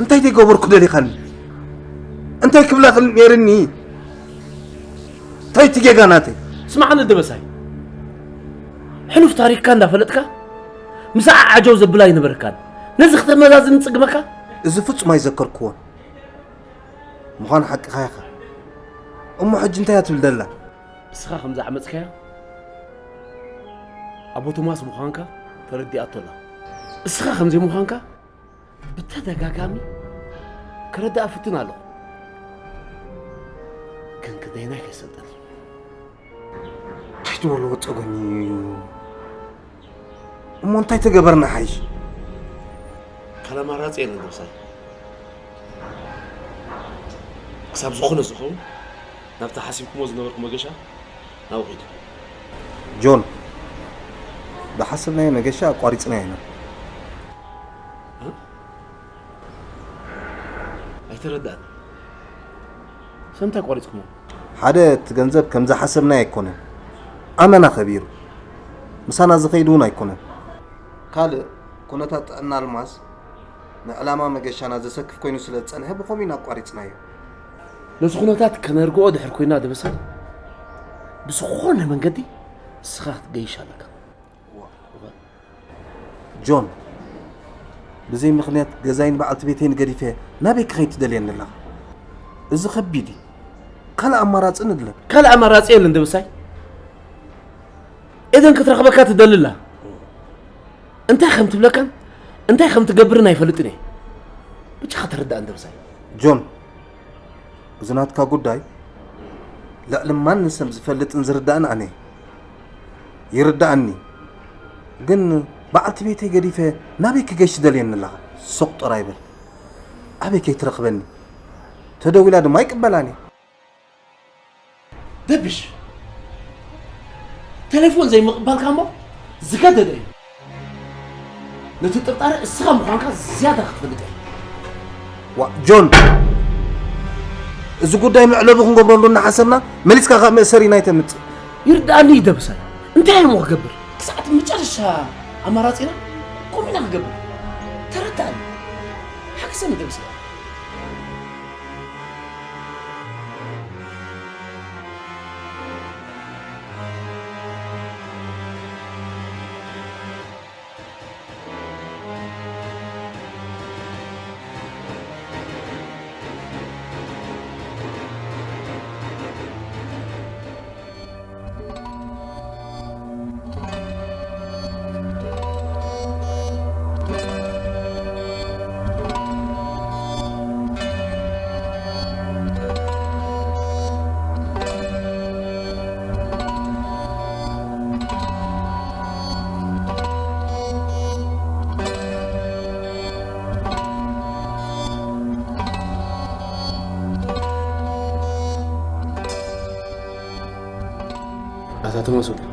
እንታይ ተይገበርኩ ደሊኻኒ? እንታይ ክብላ ክል ነይርኒ? እንታይ እቲ ጌጋ ናተይ? ስማዕኒ ደበሳይ፣ ሕሉፍ ታሪኽካ እንዳፈለጥካ ምስኣ ዓጀው ዘብል ኣይነበረካን። ነዚ ክተመዛዝን ጽግመካ? እዚ ፍጹም ኣይዘከርክዎን። ምዃኑ ሓቅኻ ኢኻ። እሞ ሕጂ እንታይ እያ ትብል ደላ? እስኻ ከም ዝዓመጽካያ ኣቦ ቶማስ ምዃንካ ተረዲኣቶ ኣላ። እስኻ ከም ዘይምዃንካ ብተደጋጋሚ ክረዳኣ ፍትን ኣለኹ። ግን ክደይናይ ከይሰልጠን። እንታይ ትበልዎ ጸገም እዩ? እሞ እንታይ ተገበርና ሓይሽ? ካልእ ኣማራጺ የለን ደብሳይ። ክሳብ ዝኾነ ዝኸውን ናብቲ ሓሲብኩሞ ዝነበርኩ መገሻ ናብኡ ኺዱ። ጆን፣ ዝሓሰብናዮ መገሻ ኣቋሪጽናዮ ኢና። እ? ኣይተረዳእን። ሰምታ ኣቋሪጽኩሞ? ሓደ፣ እቲ ገንዘብ ከም ዝሓሰብናዮ ኣይኮነን። ኣመና ከቢሩ። ምሳና ዝኸይድ እውን ኣይኮነን። ካልእ፣ ኩነታት ጥዕና ኣልማዝ ንዕላማ መገሻና ዘሰክፍ ኮይኑ ስለ ዝጸንሐ ብኸምኡ ኢና ኣቋሪጽናዮ። ነዚ ኩነታት ከነርግኦ ድሕር ኮይና ደበሳይ፣ ብዝኾነ መንገዲ ንስኻ ክትገይሽ ኣለካ። ጆን፣ ብዘይ ምኽንያት ገዛይን በዓልቲ ቤተይን ገዲፈ ናበይ ክኸይድ ትደልየኒ ኣለኻ? እዚ ከቢድ እዩ። ካልእ ኣማራጺ ንድለ። ካልእ ኣማራጺ የለን ደበሳይ። ኤደን ክትረኽበካ ትደሊ ኣላ። እንታይ ከም ትብለካን እንታይ ከም ትገብርን ኣይፈልጥን እየ። ብቻ ከተረዳእን ደበሳይ። ጆን፣ እዚ ናትካ ጉዳይ ልዕሊ ማንም ሰብ ዝፈልጥን ዝርዳእን ኣነ እየ። ይርዳእኒ። ግን በዓልቲ ቤተይ ገዲፈ ናበይ ክገሽ ትደልየኒ ኣለኻ? ሱቕ ጥራይ በል። ኣበይ ከይትረኽበኒ? ተደዊላ ድማ ኣይቅበላን እየ። ደብሽ፣ ቴሌፎን ዘይምቕባልካ እሞ ዝገደደ እዩ። ነቲ ጥርጣረ እስኻ ምዃንካ ዝያዳ ክትፈልጥ እየ። ዋ፣ ጆን፣ እዚ ጉዳይ መዕለቢ ክንገብረሉ እናሓሰብና መሊስካ ካብ መእሰሪ ናይ ተምጽእ። ይርድኣኒ እዩ ደብሳይ። እንታይ እሞ ክገብር? ክሳዕ እቲ መጨረሻ ኣማራጺና ከምኡ ኢና ክገብር። ተረድኣኒ። ሓግዘኒ ደብሳይ። ኣታ ተመስገን፣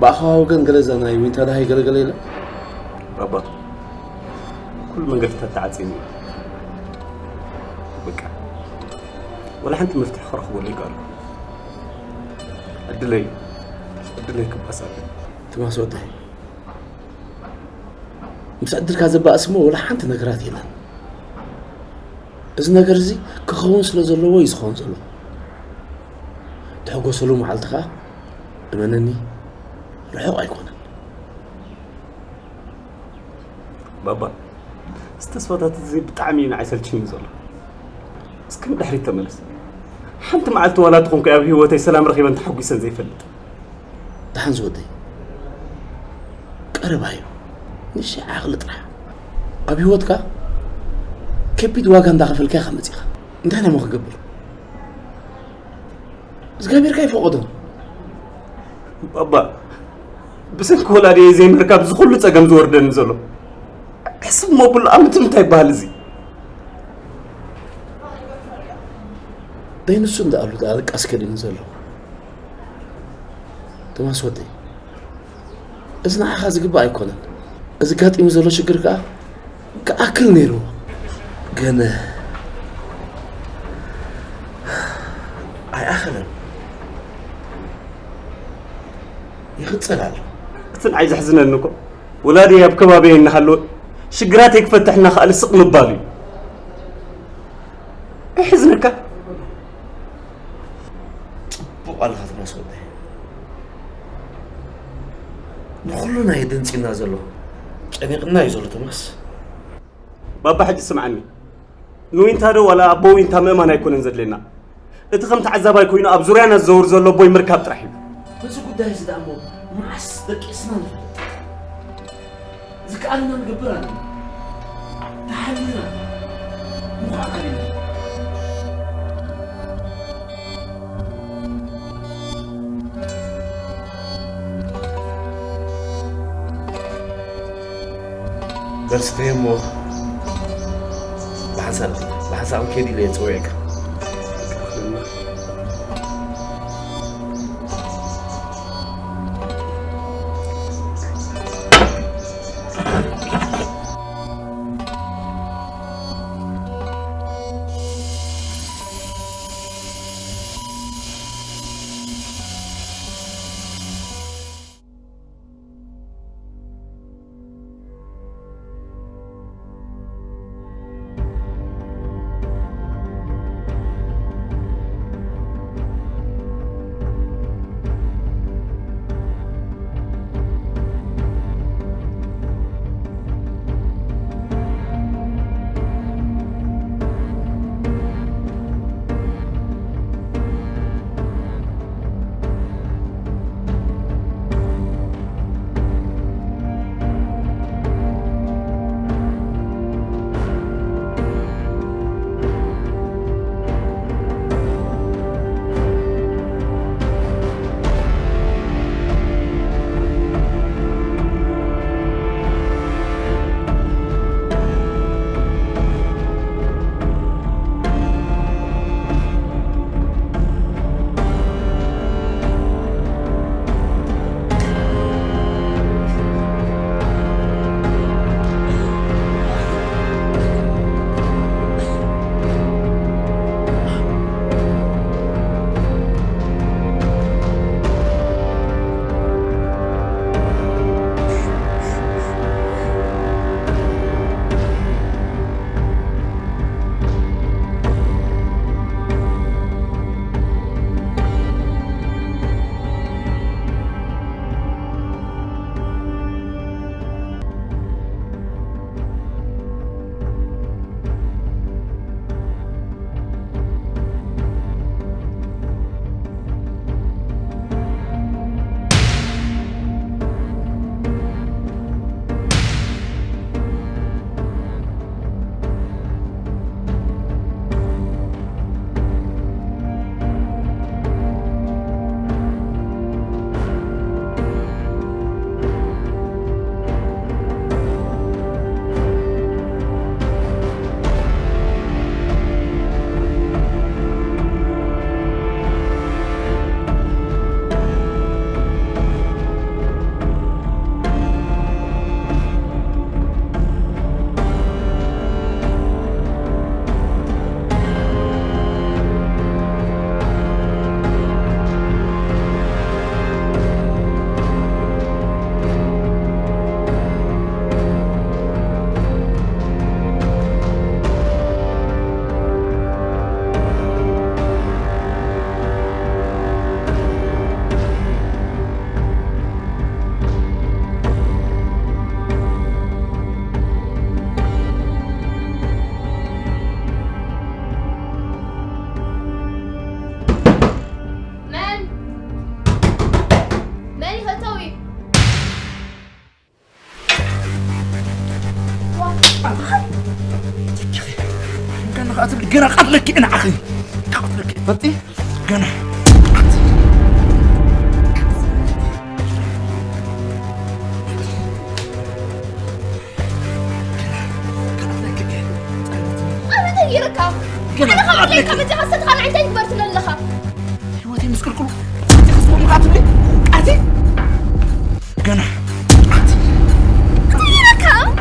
ብኣኻ ወገን ገለ እዛ ናይ ዊንታ ደሃይ ገለ ገለ የለን? ኣባቱ፣ ኩሉ መንገድታት ተዓጺሙ እዩ። በቃ፣ ወላ ሓንቲ መፍትሒ ክረኽበሉ ኣይከኣልኩ። ዕድለይ፣ ዕድለይ ክባስ ኣለኒ። ትማስ ወዳይ፣ ምስ ዕድልካ ዘባእስ እሞ ወላ ሓንቲ ነገራት የለን። እዚ ነገር እዚ ክኸውን ስለ ዘለዎ እዩ ዝኸውን ዘሎ። ትሕጎሰሉ መዓልቲ ኸኣ እመነኒ ርሑቕ ኣይኮነን። ባባ፣ እዚ ተስፋታት እዚ ብጣዕሚ እዩ ንዓይ ሰልችዩኒ ዘሎ። እስኪ ንድሕሪት ተመለስ። ሓንቲ መዓልቲ ዋላ ትኹን ከ ኣብ ህይወተይ ሰላም ረኺበን ተሓጒሰን ዘይፈልጥ። ደሓን ዝወደይ፣ ቀረባ እዩ። ንእሽተይ ዓቕሊ ጥራሕ። ኣብ ህይወትካ ከቢድ ዋጋ እንዳኸፈልካ ኢኻ መጺኻ። እንታይ እሞ ክገብር? እግዚኣብሄርካ ይፈቐዶ። ባባ፣ ብሰንኪ ወላዲየይ ዘይምርካብ እዚ ኩሉ ጸገም ዝወርደኒ ዘሎ። ሕስብ መብሉ ኣምት እንታይ ይበሃል እዚ? ደይ ንሱ እንዳኣሉ ደኣ ደቃስ ከዲኑ ዘሎ። ቶማስ ወደይ፣ እዚ ንዓኻ ዝግባእ ኣይኮነን። እዚ ጋጢሙ ዘሎ ሽግር ከኣ ክኣክል ነይሩ። ግን ኣይኣኸለን። ይኽጸል ኣሎ። እቲ ንዓይ ዘሕዝነኒ እኮ፣ ወላዲ ኣብ ከባቢ እናሃለወ ሽግራተይ ክፈትሕ እናኸኣለ ስቕ ምባሉ እዩ። ይሕዝነካ። ጽቡቕ ኣለኻ ትመስወደ። ንኹልና እዩ ደንጺና ዘሎ። ጨኒቕና እዩ ዘሎ ቶማስ። ባባ፣ ሕጂ ስምዓኒ። ንዊንታ ዶ ዋላ ኣቦ ዊንታ ምእማን ኣይኮነን ዘድልየና። እቲ ከም ተዓዛባይ ኮይኑ ኣብ ዙርያና ዝዘውር ዘሎ ኣቦይ ምርካብ ጥራሕ እዩ። በዚ ጉዳይ እዚ ደኣ እሞ መዓስ ደቂስና ንፈልጥ? ዝከኣለና ንገብር ኣለና። ተሓሊና ምዃን ኣለና። በል ስተየ እሞ ብሓንሳብ፣ ብሓንሳብ ከይድ ኢለ እየ ጸዊዐካ። መን? መን ይኸተዊ? ገና ኸኣ ትብሊ፣ ገና ቃትለኪ ንዓኺ። ቃትለኪ። ፈቲ? ገና። ገና ኣነ ካብ ኣድለይካ መጀመርያ ሰትኻ ንዓይ እንታይ ትግበር ትብለኒ ኣለኻ? ህይወተይ ምስቅልቅሉ። ኣቲ ከስቦ ምካ ትብሊ? ኣቲ ገና ኣቲ እንታይ ኢልካ? ኣቲ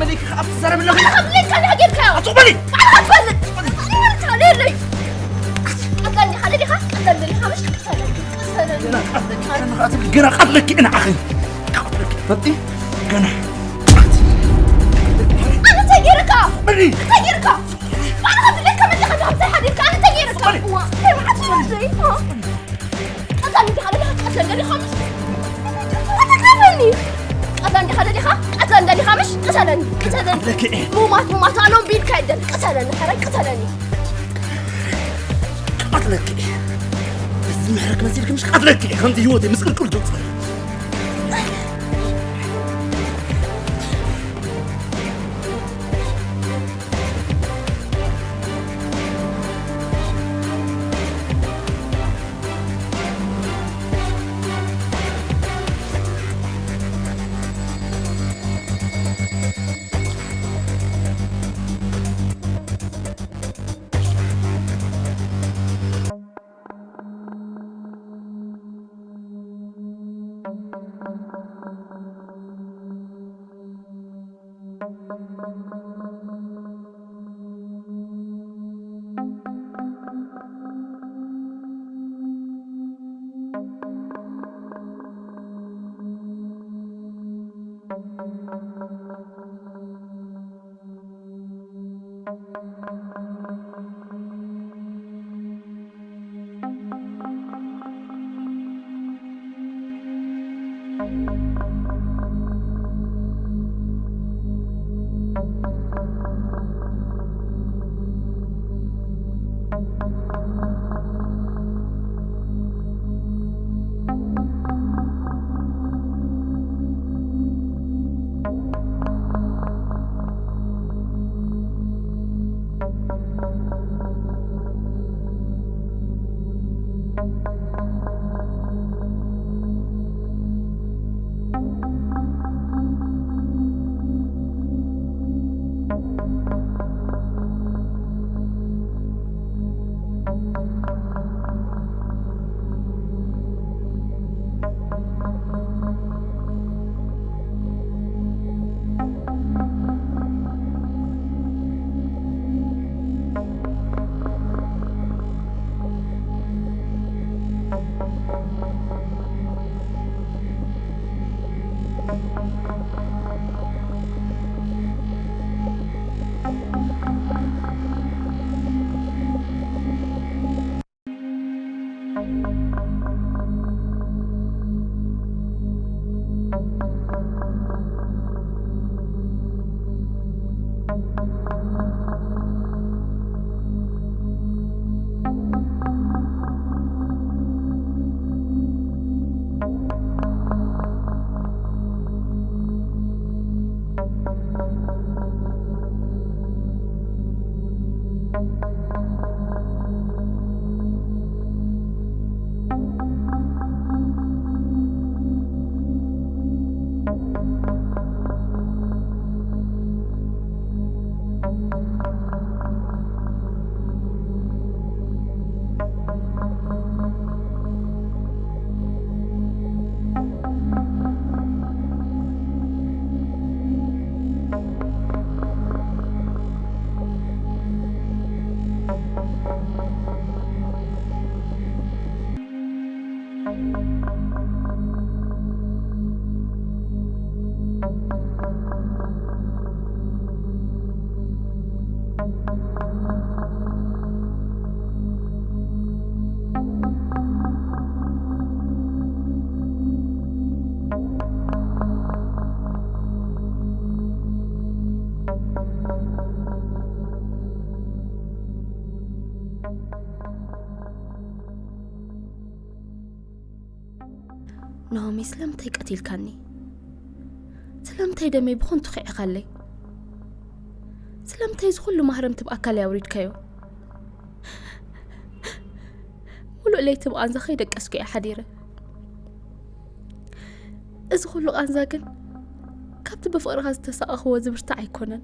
መሊክ ኣብ ትዛረብ ኣለኺ? ኣነ ካብ ለካ ለካ ጌርካ። ኣቲ በሊ። ኣነ ካብ ፈልጥ። ኣቲ በሊ። ቀዳል ዲኻ ለዲኻ? ቀዳል ደሊኻ ምሽ? ቀሰለኒ። ቀሰለኒ። ገና ቀትለኪ፣ ገና ቀትለኪ፣ ገና ቀትለኪ። ገና ቀትለኪ። ፈጢ? ገና። ኣቲ እንታይ ጌርካ? በሊ። እንታይ ጌርካ? ባዕልኻ ድሌትካ መጺኻ ብኸምዚ ሓዲርካ ኣነ እንታይ ገይረካ? እዋ፣ እንታይ መዓት እዩ ወደይ? እዋ። ቀትላ እንዲኻ ደሊኻ፣ ቀትላ ደሊኻ ምስ-፣ ኣይትግረፈኒ። ቀትላ እንዲኻ ደሊኻ፣ ቀትላ እንደሊኻ ምሽ? ቅተለኒ፣ ቅተለኒ። ለኪ። ሙማት፣ ሙማት፣ ኣሎም ቢልካ ይደል። ቅተለኒ፣ ሕራይ ቅተለኒ። ቀትለኪ። እዚ ምሕረክ መሲልክ ምሽ? ቀትለኪ። ከምዚ ህይወተይ ምስቅልቅል ትውፅእ። ናሆሚ፣ ስለምንታይ ቀቲልካኒ? ስለምንታይ ደመይ ብኸንቱ ኺዕኻለይ? ስለምንታይ እዚ ኹሉ ማህረምቲ ብኣካለይ ኣውሪድካዮ? ሙሉእ ለይቲ ብቓንዛ ከይደቀስኩ እየ ሓዲረ። እዚ ኹሉ ቓንዛ ግን ካብቲ ብፍቕርኻ ዝተሳቐኽዎ ዝብርታዕ ኣይኮነን።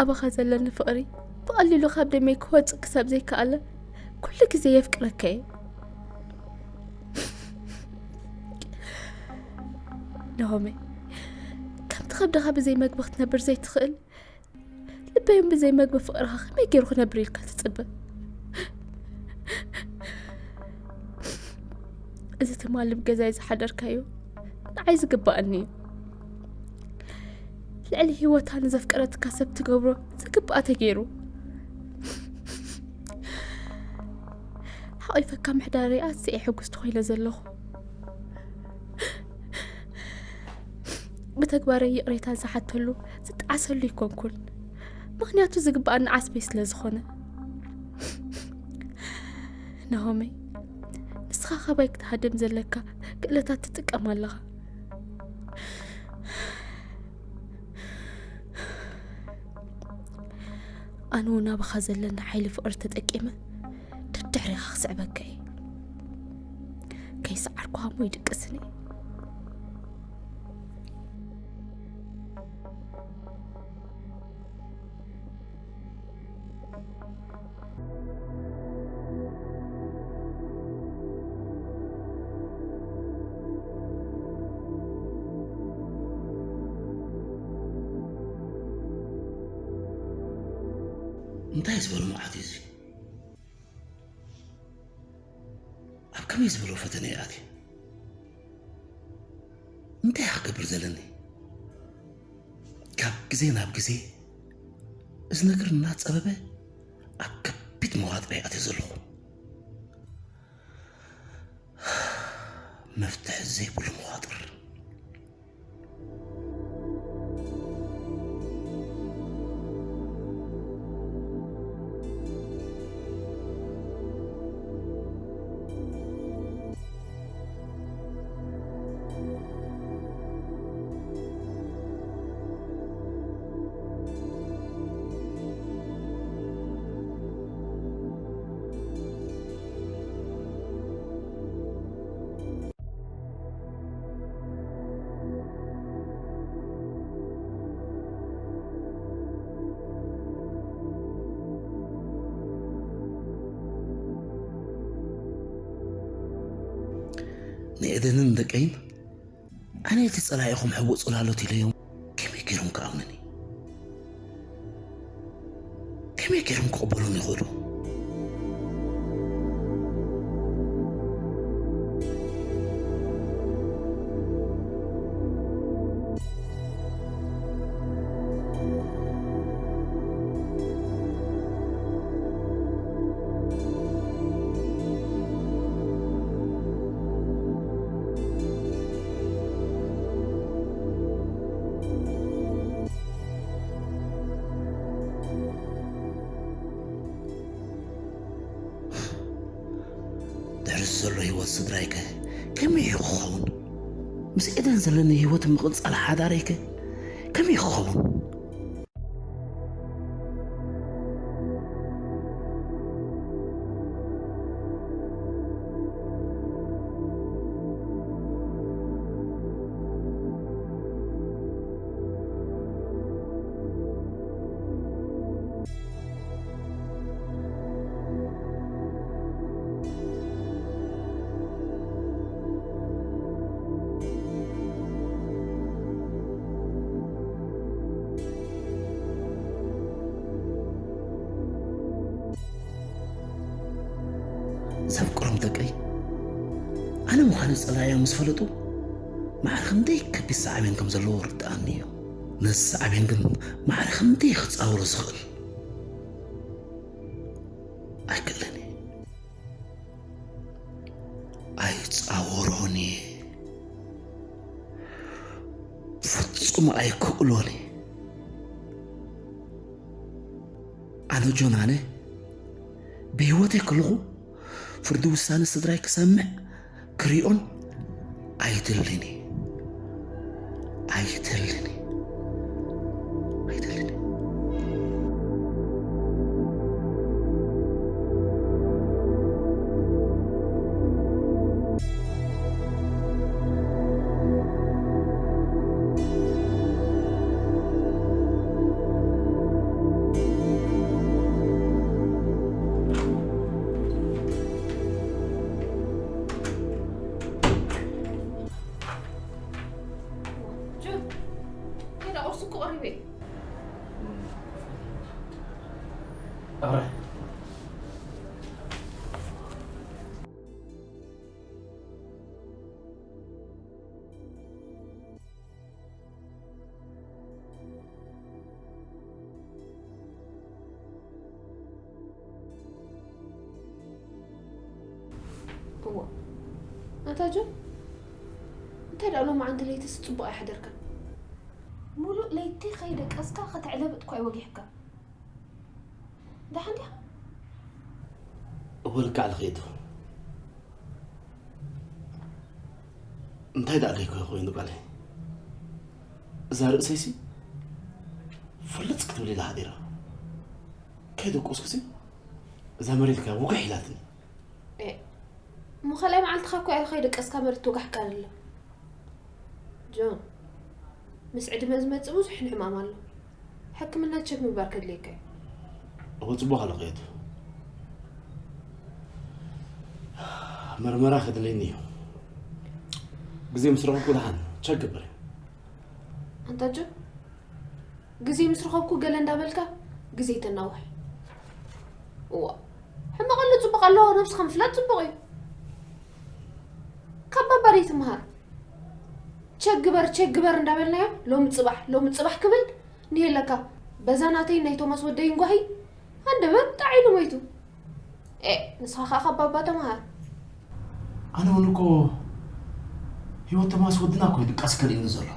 ኣባኻ ዘለኒ ፍቕሪ ብቐሊሉ ካብ ደመይ ክወጽእ ክሳብ ዘይከኣለ፣ ኩሉ ግዜ የፍቅረካ እየ። ናሆመይ፣ ከምቲ ከብድኻ ብዘይ መግቢ ክትነብር ዘይትኽእል፣ ልበይ እውን ብዘይ መግቢ ፍቕርኻ ከመይ ገይሩ ክነብር ኢልካ ትጽበ? እዚ ትማሊ ኣብ ገዛይ ዝሓደርካዮ ንዓይ ዝግባኣኒ እዩ። ልዕሊ ህይወታ ንዘፍቀረትካ ሰብ ትገብሮ ዝግባኣ ተገይሩ። ሓቒፈካ ምሕዳረይ ኣዝየ ሕጉስቲ ኮይነ ዘለኹ። ብተግባረይ ይቕሬታ ዝሓተሉ ዝጠዓሰሉ ኣይኮንኩን። ምኽንያቱ ዝግባኣኒ ዓስበይ ስለ ዝኾነ። ናሆመይ፣ ንስኻ ካባይ ክትሃድም ዘለካ ክእለታት ትጥቀም ኣለኻ። ኣነ እውን ናባኻ ዘለኒ ሓይሊ ፍቕሪ ተጠቂመ ደድሕሬኻ ክስዕበካ እየ። ከይሰዓርኩኻ እሞ ይድቅስኒ። እንታይ ዝበለ መዓት እዩ እዚ? ኣብ ከመይ ዝበለ ፈተነ እየ ኣትየ? እንታይ እየ ክገብር ዘለኒ? ካብ ግዜ ናብ ግዜ እዚ ነገር እናጸበበ ኣብ ከቢድ መዋጥር እየ ኣትየ ዘለኹ። መፍትሒ ዘይብሉ መዋጥር። ንኤደንን ደቀይን ኣነ እቲ ጸላኢኹም ሕቡእ ጽላሎት ኢለዮም ከመይ ገይሮም ክኣምኑኒ? ከመይ ገይሮም ክቕበሉኒ ይኽእሉ? ድሕሪ ዘሎ ህይወት ስድራይከ ከመይ እዩ ክኸውን? ምስ ኤደን ዘለኒ ህይወት ምቕጻል ሓዳረይከ ከመይ እዩ ክኸውን? ዘፍቅሮም ደቀይ ኣነ ምዃነ ጸላእዮም ምስ ፈለጡ ማዕረ ክንደይ ከቢድ ሳዕቤን ከም ዘለዎ ርድኣኒ እዩ። ነዚ ሳዕቤን ግን ማዕረ ክንደይ ክጻወሮ ዝኽእል ኣይክእልን እየ። ኣይጻወሮን እየ። ፍጹም ኣይክእሎን እየ። ኣነ ጆን ኣነ ብህይወተይ ከለኹ ፍርዲ ውሳነ ስድራይ ክሰምዕ ክሪኦን ኣይደልን እየ። ኣይደልን እየ። ኣይደልን እየ። ሱቅ ቀሪበ። ኣረ እዋ ኣታ ጆን፣ እንታይ ደኣ ሎማዓንቲ ለይትስ ጽቡቕ ኣይሓደርካን? ሙሉእ ለይቲ ከይደቀስካ ከተዕለብጥ እኳ እዩ ወጊሕካ። ደሓን ዲኻ? እወ ልክዕ ኣለኺ እቱ። እንታይ ደኣ ለይኮ ኮይኑ ቃለይ? እዛ ርእሰይሲ ፍልጽ ክትብል ኢላ ሓዲራ። ከይደቆስኩሲ እዛ መሬት ከ ውግሕ ኢላትኒ። እሞ ካልኣይ መዓልትኻ እኮ ኢኻ ከይደቀስካ መሬት ትወጋሕካ ዘላ። ጆን፣ ምስ ዕድመ ዝመጽእ ብዙሕ ሕማም ኣሎ። ሕክምና ቸክ ምግባር ከድልየካ እዩ። እወ ጽቡቕ ኣሎ ከየቱ። መርመራ ከድልየኒ እዩ። ግዜ ምስ ረኸብኩ ደሓን ቸክ ግበር። ኣንታ ጆን፣ ግዜ ምስ ረኸብኩ ገለ እንዳበልካ ግዜ ተናውሕ። እዋ፣ ሕማቕ ኣሎ ጽቡቕ ኣሎ፣ ነብስኻ ምፍላጥ ጽቡቕ እዩ። ካብ ባባ ደይትምሃር። ቸክ ግበር፣ ቸክ ግበር እንዳበልናዮ ሎሚ ጽባሕ፣ ሎሚ ጽባሕ ክብል ንየለካ። በዛ ናተይ ናይ ቶማስ ወደይን ጓሂ ሃንደበት ጣዕ ኢሉ ሞይቱ። ኤ፣ ንስኻ ኸኣ ካብ ባባ ተምሃር። ኣነ እውን እኮ ህይወት ቶማስ ወድና እኮ እዩ ድቃስ ከርእየኒ ዘሎ።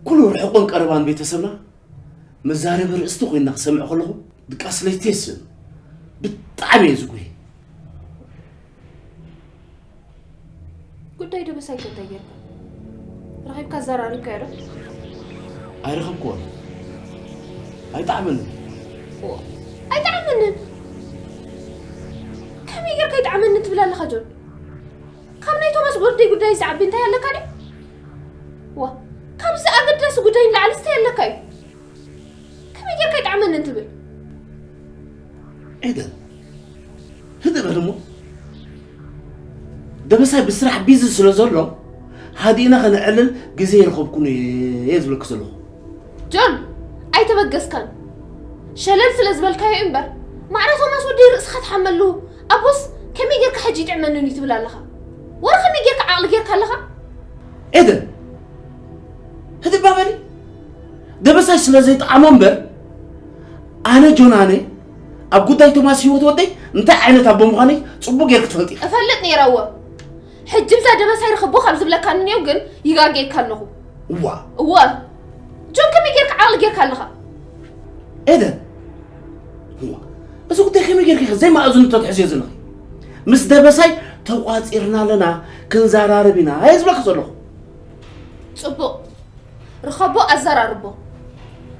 ኩሉ ርሑቕን ቀረባን ቤተሰብና መዛረቢ ርእስቲ ኮይና ክሰምዕ ከለኹ ድቃስ ለይቲ የስእን። ብጣዕሚ እየ ዝጉሂ። ጉዳይ ደበሳይ ከ እንታይ ጌርካ? ረኺብካ ኣዘራሪብካዮ ዶ? ኣይረኸብክዎን። ኣይጠዓመንን። ኦ፣ ኣይጠዓመንን? ከመይ ጌርካ ኣይጠዓመንን ትብል ኣለኻ ጆን? ካብ ናይ ቶማስ ወደይ ጉዳይ ዝዓቢ እንታይ ኣለካ ድዩ? ዋ፣ ካብዚ ኣገዳሲ ጉዳይ ንላዕሊ እንታይ ኣለካ እዩ? ከመይ ጌርካ ኣይጠዓመንን ትብል? ኤደን፣ ህድእ በል እሞ። ደበሳይ ብስራሕ ቢዚ ስለ ዘሎ ሃዲእና ከነዕልል ግዜ ይረኸብኩን እየ ዝብለኪ ዘለኹ። ጆን፣ ኣይተበገስካን። ሸለል ስለ ዝበልካዮ እምበር፣ ማዕረ ቶማስ ወደይ ርእስኻ ትሓመሉ። ኣቦስ ከመይ ጌርካ ሕጂ ይጥዕመንን እዩ ትብል ኣለኻ? ወረ ከመይ ጌርካ ዓቕሊ ጌርካ ኣለኻ? ኤደን፣ ህድእ እባ በሊ። ደበሳይ ስለ ዘይጠዓሞ እምበር፣ ኣነ ጆን ኣነ ኣብ ጉዳይ ቶማስ ህይወት ወደይ እንታይ ዓይነት ኣቦ ምዃነይ ጽቡቕ ጌርክ ትፈልጢ ኢኻ። እፈልጥ ነይረ እወ። ሕጂ ብዛ ደበሳይ ርኸቦ ካብ ዝብለካኒ ነይሩ ግን ይጋጌካ ኣለኹ። እዋ። እወ። ጆን ከመይ ጌርካ ዓቕሊ ጌርካ ኣለኻ? ኤደን፣ እዋ፣ እዚ ጉዳይ ከመይ ጌርካ ኢኺ ዘይመኣዝኑ ተትሕዝዮ ዘለኺ? ምስ ደበሳይ ተቋጺርና ኣለና፣ ክንዘራረብ ኢና እየ ዝብለኪ ዘለኹ። ጽቡቕ። ርኸቦ ኣዘራርቦ።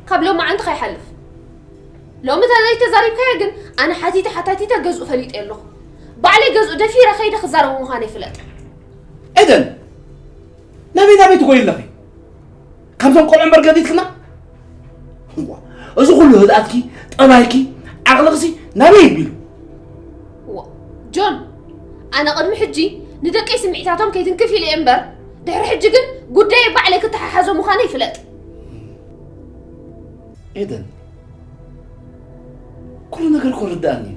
ካብ ሎማዓንቲ ከይሓልፍ። ሎሚ ተዘይተዛሪብካዮ ግን ኣነ ሓቲተ ሓታቲተ ገዝኡ ፈሊጠ ኣለኹ። ባዕለይ ገዝኡ ደፊረ ከይደ ክዛረቦ ምዃነይ ፍለጥ። ኤደን፣ ናበይ ናበይ ትጎይ ኣለኺ? ካብዞም ቆልዑ እምበር ገዲፍክና? እዋ፣ እዚ ኩሉ ህድኣትኪ፣ ጠባይኪ፣ ዓቕልኽሲ ናበይ ቢሉ? ዋ፣ ጆን፣ ኣነ ቅድሚ ሕጂ ንደቀይ ስምዒታቶም ከይትንክፍ ኢለ እየ እምበር፣ ድሕሪ ሕጂ ግን ጉዳየይ ባዕለይ ክተሓሓዞ ምዃነይ ፍለጥ። ኤደን፣ ኩሉ ነገር እኮ ርድኣኒ እዩ።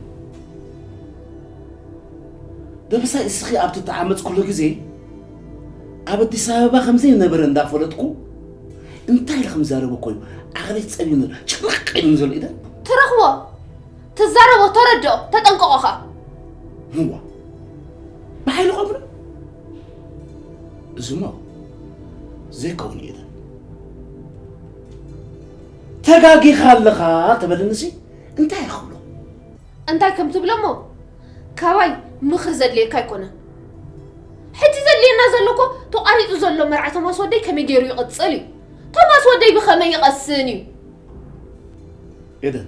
ደበሳይ እስኺ ኣብ ትተዓመጽ ኩሉ ግዜ ኣብ ኣዲስ ኣበባ ከም ዘይነበረ እንዳፈለጥኩ እንታይ ኢለ ከም ዛረበ እኮ እዩ ዓቕለይ ጸቢብኒ ጭንቕ ኢሉኒ ዘሎ። ኢደን፣ ትረኽቦ፣ ትዛረቦ፣ ተረድኦ፣ ተጠንቀቖ ኸኣ። እዋ፣ ብሓይሊ ቆምሮ እዚሞ ዘይከውን እዩ። ኢደን፣ ተጋጊኻ ኣለኻ ተበለንሲ እንታይ ይኽብሎ? እንታይ ከም ትብሎ እሞ ካባይ ምኽሪ ዘድልየካ ኣይኮነን። ሕጂ ዘድልየና ዘሎ እኮ ተቋሪጹ ዘሎ መርዓ ቶማስ ወደይ ከመይ ገይሩ ይቕጽል እዩ። ቶማስ ወደይ ብኸመይ ይቐስን እዩ። ኤደን፣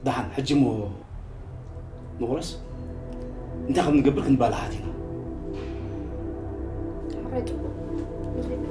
ደሓን ሕጂ እሞ ንቑረስ፣ እንታይ ከም ንገብር ክንባላሓት ኢና። ሓራይ ጽቡቕ። ንኸይድ።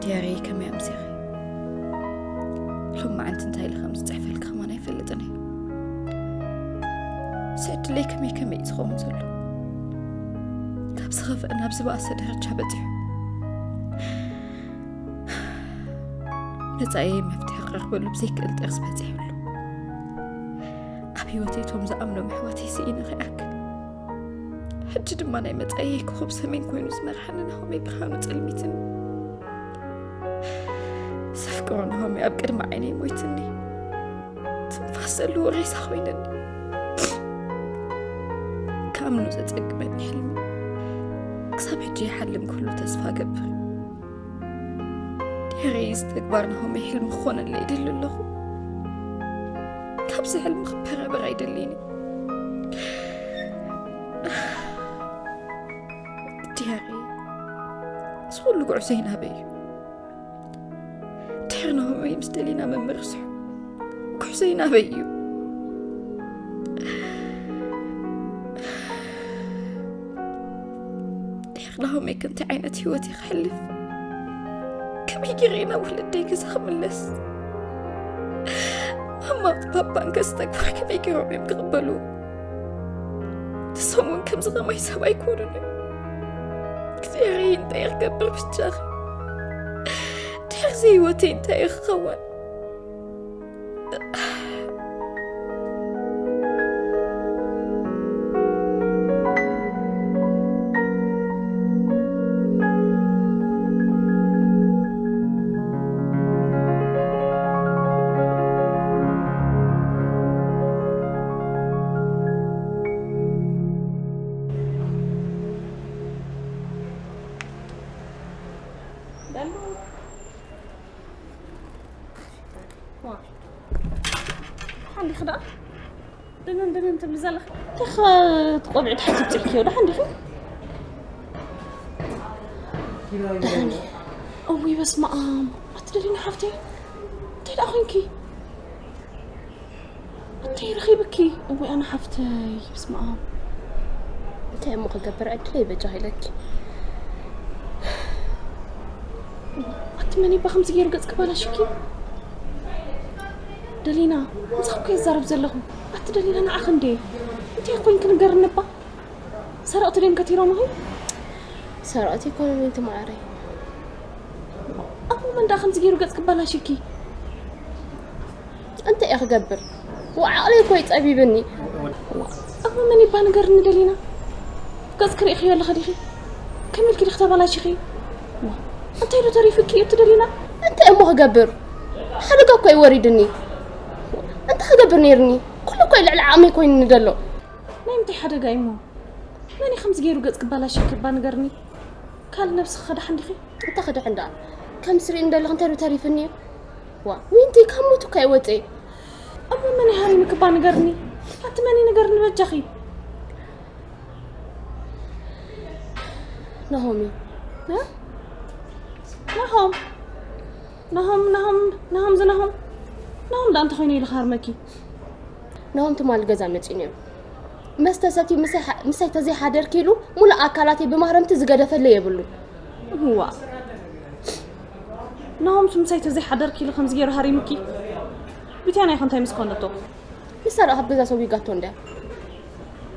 ዲያሪ ከመይ ኣምሲኺ? ሎም መዓልቲ እንታይ ኢለ ከም ዝጽሕፈልኪ ከማን ኣይፈልጥን እየ። ስእድለይ ከመይ ከመይ እዩ ዝኸውን ዘሎ? ካብ ዝኸፍአ ናብ ዝበኣሰ ደረጃ በጺሑ። መጻኢየይ መፍትሒ ክረኽበሉ ብዘይክእል ጥርስ በጺሑ ኣሎ። ኣብ ህይወተይ እቶም ዝኣምኖም ኣሕዋተይ ስኢነ ከይኣክል፣ ሕጂ ድማ ናይ መጻኢየይ ኮኸብ ሰሜን ኮይኑ ዝመርሓኒ ናሆመይ ብርሃኑ ጸልሚትኒ። ዘፍቅሮ ናሆመይ ኣብ ቅድሚ ዓይነይ ሞይትኒ። ትንፋስ ዘለዎ ሬሳ ኮይንኒ። ክኣምኖ ዘጸግመኒ ሕልሚ። ክሳብ ሕጂ ይሓልም ክህሉ ተስፋ እገብር። ድሕሪ እዚ ተግባር ናሆመይ ሕልሚ ክኾነለይ ይደሊ ኣለኹ። ካብዚ ሕልሚ ክበራበር ኣይደልይን እየ። ዲያሪ፣ እዚ ኩሉ ጉዕዞይ ናበይ እዩ? ድሕሪ ናሆመይ ምስ ደሊና ምምርስሑ ጉዕዞይ ናበይ እዩ? ድሕሪ ናሆመይ ከምቲ ዓይነት ህይወት እየ ክሕልፍ? ከመይ ገይረ እየ ናብ ውልደይ ገዛ ክምለስ? ማማት ፓፓን ከዚ ተግባር ከመይ ገይሮም እዮም ክቕበሉ? ንሶም እውን ከምዚ ከማይ ሰብ ኣይኮኑን እዮም። እግዚኣብሔር እንታይ እየ ክገብር ብቻኺ? ድሕሪ እዚ ህይወተይ እንታይ እየ ክኸውን? ሓሊኺ ደኣ ደነን ደነን ትብሊ ዘለኺ? እንታይ ኸ እቲ ቆቢዕ ትሓቲ ብፅሕኪዮ ደሓን ዲኺ? እውይ በስመ ኣብ፣ ኣቲ ደሊና ሓፍተይ እንታይ ደኣ ኮይንኪ? እንታይ ረኺብኪ? እወ ኣነ ሓፍተይ፣ በስመ ኣብ። እንታይ እሞ ክገብር ዕድለይ በጃ ኢለኪ። ኣቲ መን ይባ ከምዚ ገይሩ ገጽ ክባላሽኪ? ደሊና፣ ምሳኺ እኮ ይዛረብ ዘለኹ። ኣቲ ደሊና ንዓኺ እንዴ? እንታይ ኮይንኪ ንገርኒ እባ። ሰረቕቲ ድዮም ከቲሮምኺ? ሰረቕቲ ኣይኮኑን ኣንቲ መዓረይ። ኣሞ መን ደኣ ከምዚ ገይሩ ገጽ ክባላሽኪ? እንታይ እየ ክገብር? ዋ፣ ዓቕለይ እኮ እዩ ጸቢብኒ። ኣሞ መን ይባ ንገርኒ ደሊና? ገጽ ክርእኽዮ ኣለኺ ዲኺ? ከመይ ኢልኪ ዲኺ ተባላሺኺ? ዋ፣ እንታይ ዶ ተሪፉኪ እዩ እቲ ደሊና? እንታይ እሞ ክገብር? ሓደጋ እኮ እዩ ወሪድኒ። እንታይ ክገብር ነይርኒ? ኩሉ እኮ እዩ ልዕሊ ዓቕመይ ኮይኑኒ ዘሎ። ናይ ምንታይ ሓደጋ እዩ እሞ? መን እዩ ከምዚ ገይሩ ገጽ ክባላሽኪ እባ ንገርኒ? ካልእ ነብስኺ ክድሓን ዲኺ? እንታይ ክድሕን ደኣ? ከም ስሪእኒ ዘለኺ እንታይ ዶ ተሪፍኒ እዩ? ዋ፣ ዊንቲ ካብ ሞት እኮ ኣይወጽእ። እሞ መን እዩ ሃሪምኪ እባ ንገርኒ? ኣቲ መን እዩ ንገርኒ በጃኺ? ናሆም እዩ። እ? ናሆም? ናሆም፣ ናሆም፣ ናሆም ዝናሆም? ናሆም ደኣ እንተኾይኑ ኢሉ ክሃርመኪ? ናሆም ትማሊ ገዛ መጺኡ ነይሩ። መስተ ሰትዩ ምሳይ ሓ-፣ ምሳይ ተዘይሓደርኪ ኢሉ ሙሉእ ኣካላተይ ብማህረምቲ ዝገደፈለይ የብሉን። እዋ። ናሆምስ ምሳይ ተዘይሓደርኪ ኢሉ ከምዚ ገይሩ ሃሪምኪ? ቢትያና ኢኻ እንታይ ምስ ኮነቶ? ንሳ ደኣ ካብ ገዛ ሰጒጋቶ እንድያ።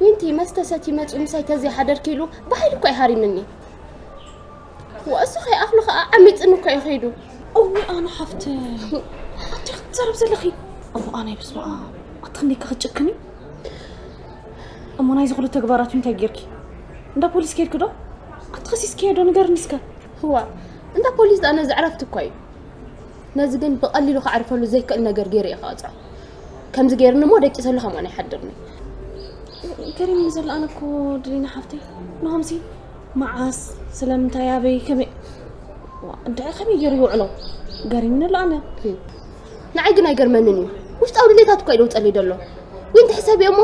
ዊንቲ መስተ ሰትዩ መጺኡ ምሳይ ተዘይሓደርኪ ኢሉ ብሓይሊ እኮ እዩ ሃሪምኒ። ወእሱ ከይኣኽሎ ኸኣ ዓሚጽኒ እኮ እዩ ኸይዱ። እውይ ኣነ ሓፍተይ፣ ኣቲ ክትዛረብ ዘለኺ? እሞ ኣነ በስመ ኣብ፣ ኣቲ ክንደይ ክትጭክኒ? እሞ ናይዚ ኩሉ ተግባራቱ እንታይ ጌርኪ? እንዳ ፖሊስ ኬድኪ ዶ? ኣቲ ኸሲስኪዮ ዶ? ንገርኒ እስከ። ህዋ፣ እንዳ ፖሊስ ደኣ ነዚ ዕረፍቲ እኳ እዩ። ነዚ ግን ብቐሊሉ ክዓርፈሉ ዘይክእል ነገር ገይረ እየ ክቐጽዖ። ከምዚ ገይርኒ እሞ ደቂሰሉ ከማን ኣይሓድርኒ። ገሪምኒ ዘሎ ኣነ እኮ ድሊና ሓፍተይ። ንሆምሲ መዓስ፣ ስለምንታይ፣ ኣበይ፣ ከመይ፣ ዋ፣ እንድዒ ከመይ ገይሩ ይውዕሎ? ገሪምኒ ኣሎ ኣነ። ህም። ንዓይ ግን ኣይገርመንን እዩ። ውሽጣዊ ድሌታት እኮ እዩ ደውጸለይ ደሎ። ዊንቲ ሕሰብዮ እሞ፣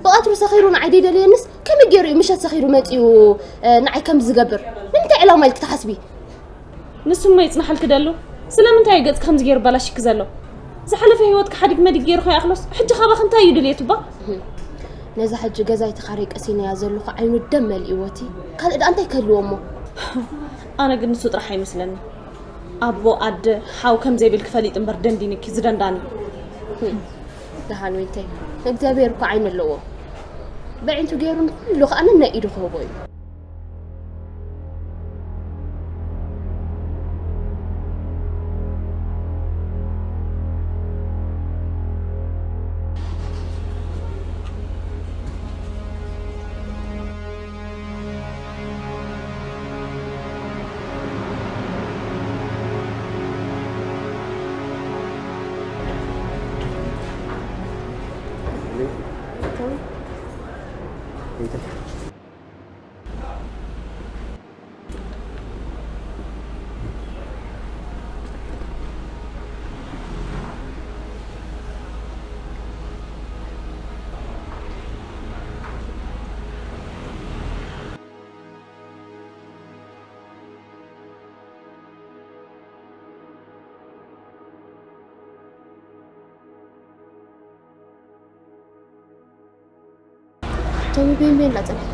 ብቐትሩ ሰኺሩ ንዓይ ደይደለየንስ፣ ከመይ ገይሩ እዩ ምሸት ሰኺሩ መጺኡ፣ እ፣ ንዓይ ከምዚ ዝገብር? ንምንታይ ዕላማ ኢልኪ ትሓስቢ? ንሱ እሞ ይጽናሓልኪ ደሎ። ስለምንታይ እዩ ገጽኪ ከምዚ ገይሩ ባላሽኪ ዘሎ? ዝሓለፈ ህይወትኪ ሓዲግ መዲግ ገይሩ ከይኣኽሎስ፣ ሕጂ ካባኺ እንታይ እዩ ድልየቱ እባ? ነዛ ሕጂ ገዛይ ተኻረይ ቀሲነያ ዘለኹ ዓይኑ ደም መሊእዎ እቲ ካልእ ደኣ እንታይ ክህልዎ እሞ? ኣነ ግን ንሱ ጥራሕ ኣይመስለኒ። ኣቦ፣ ኣደ፣ ሓው ከም ዘይብልኪ ፈሊጡ እምበር ደንዲንኪ ዝደንዳኒ። ደሓን ዊንተይ፣ እግዚኣብሔር እኮ ዓይኒ ኣለዎ። በዒንቱ ገይሩ ንኹሉ ከኣ ነናይ ኢዱ ክህቦ እዩ። ቶሚ፣ በይን በይን ዳጸኒሕካ?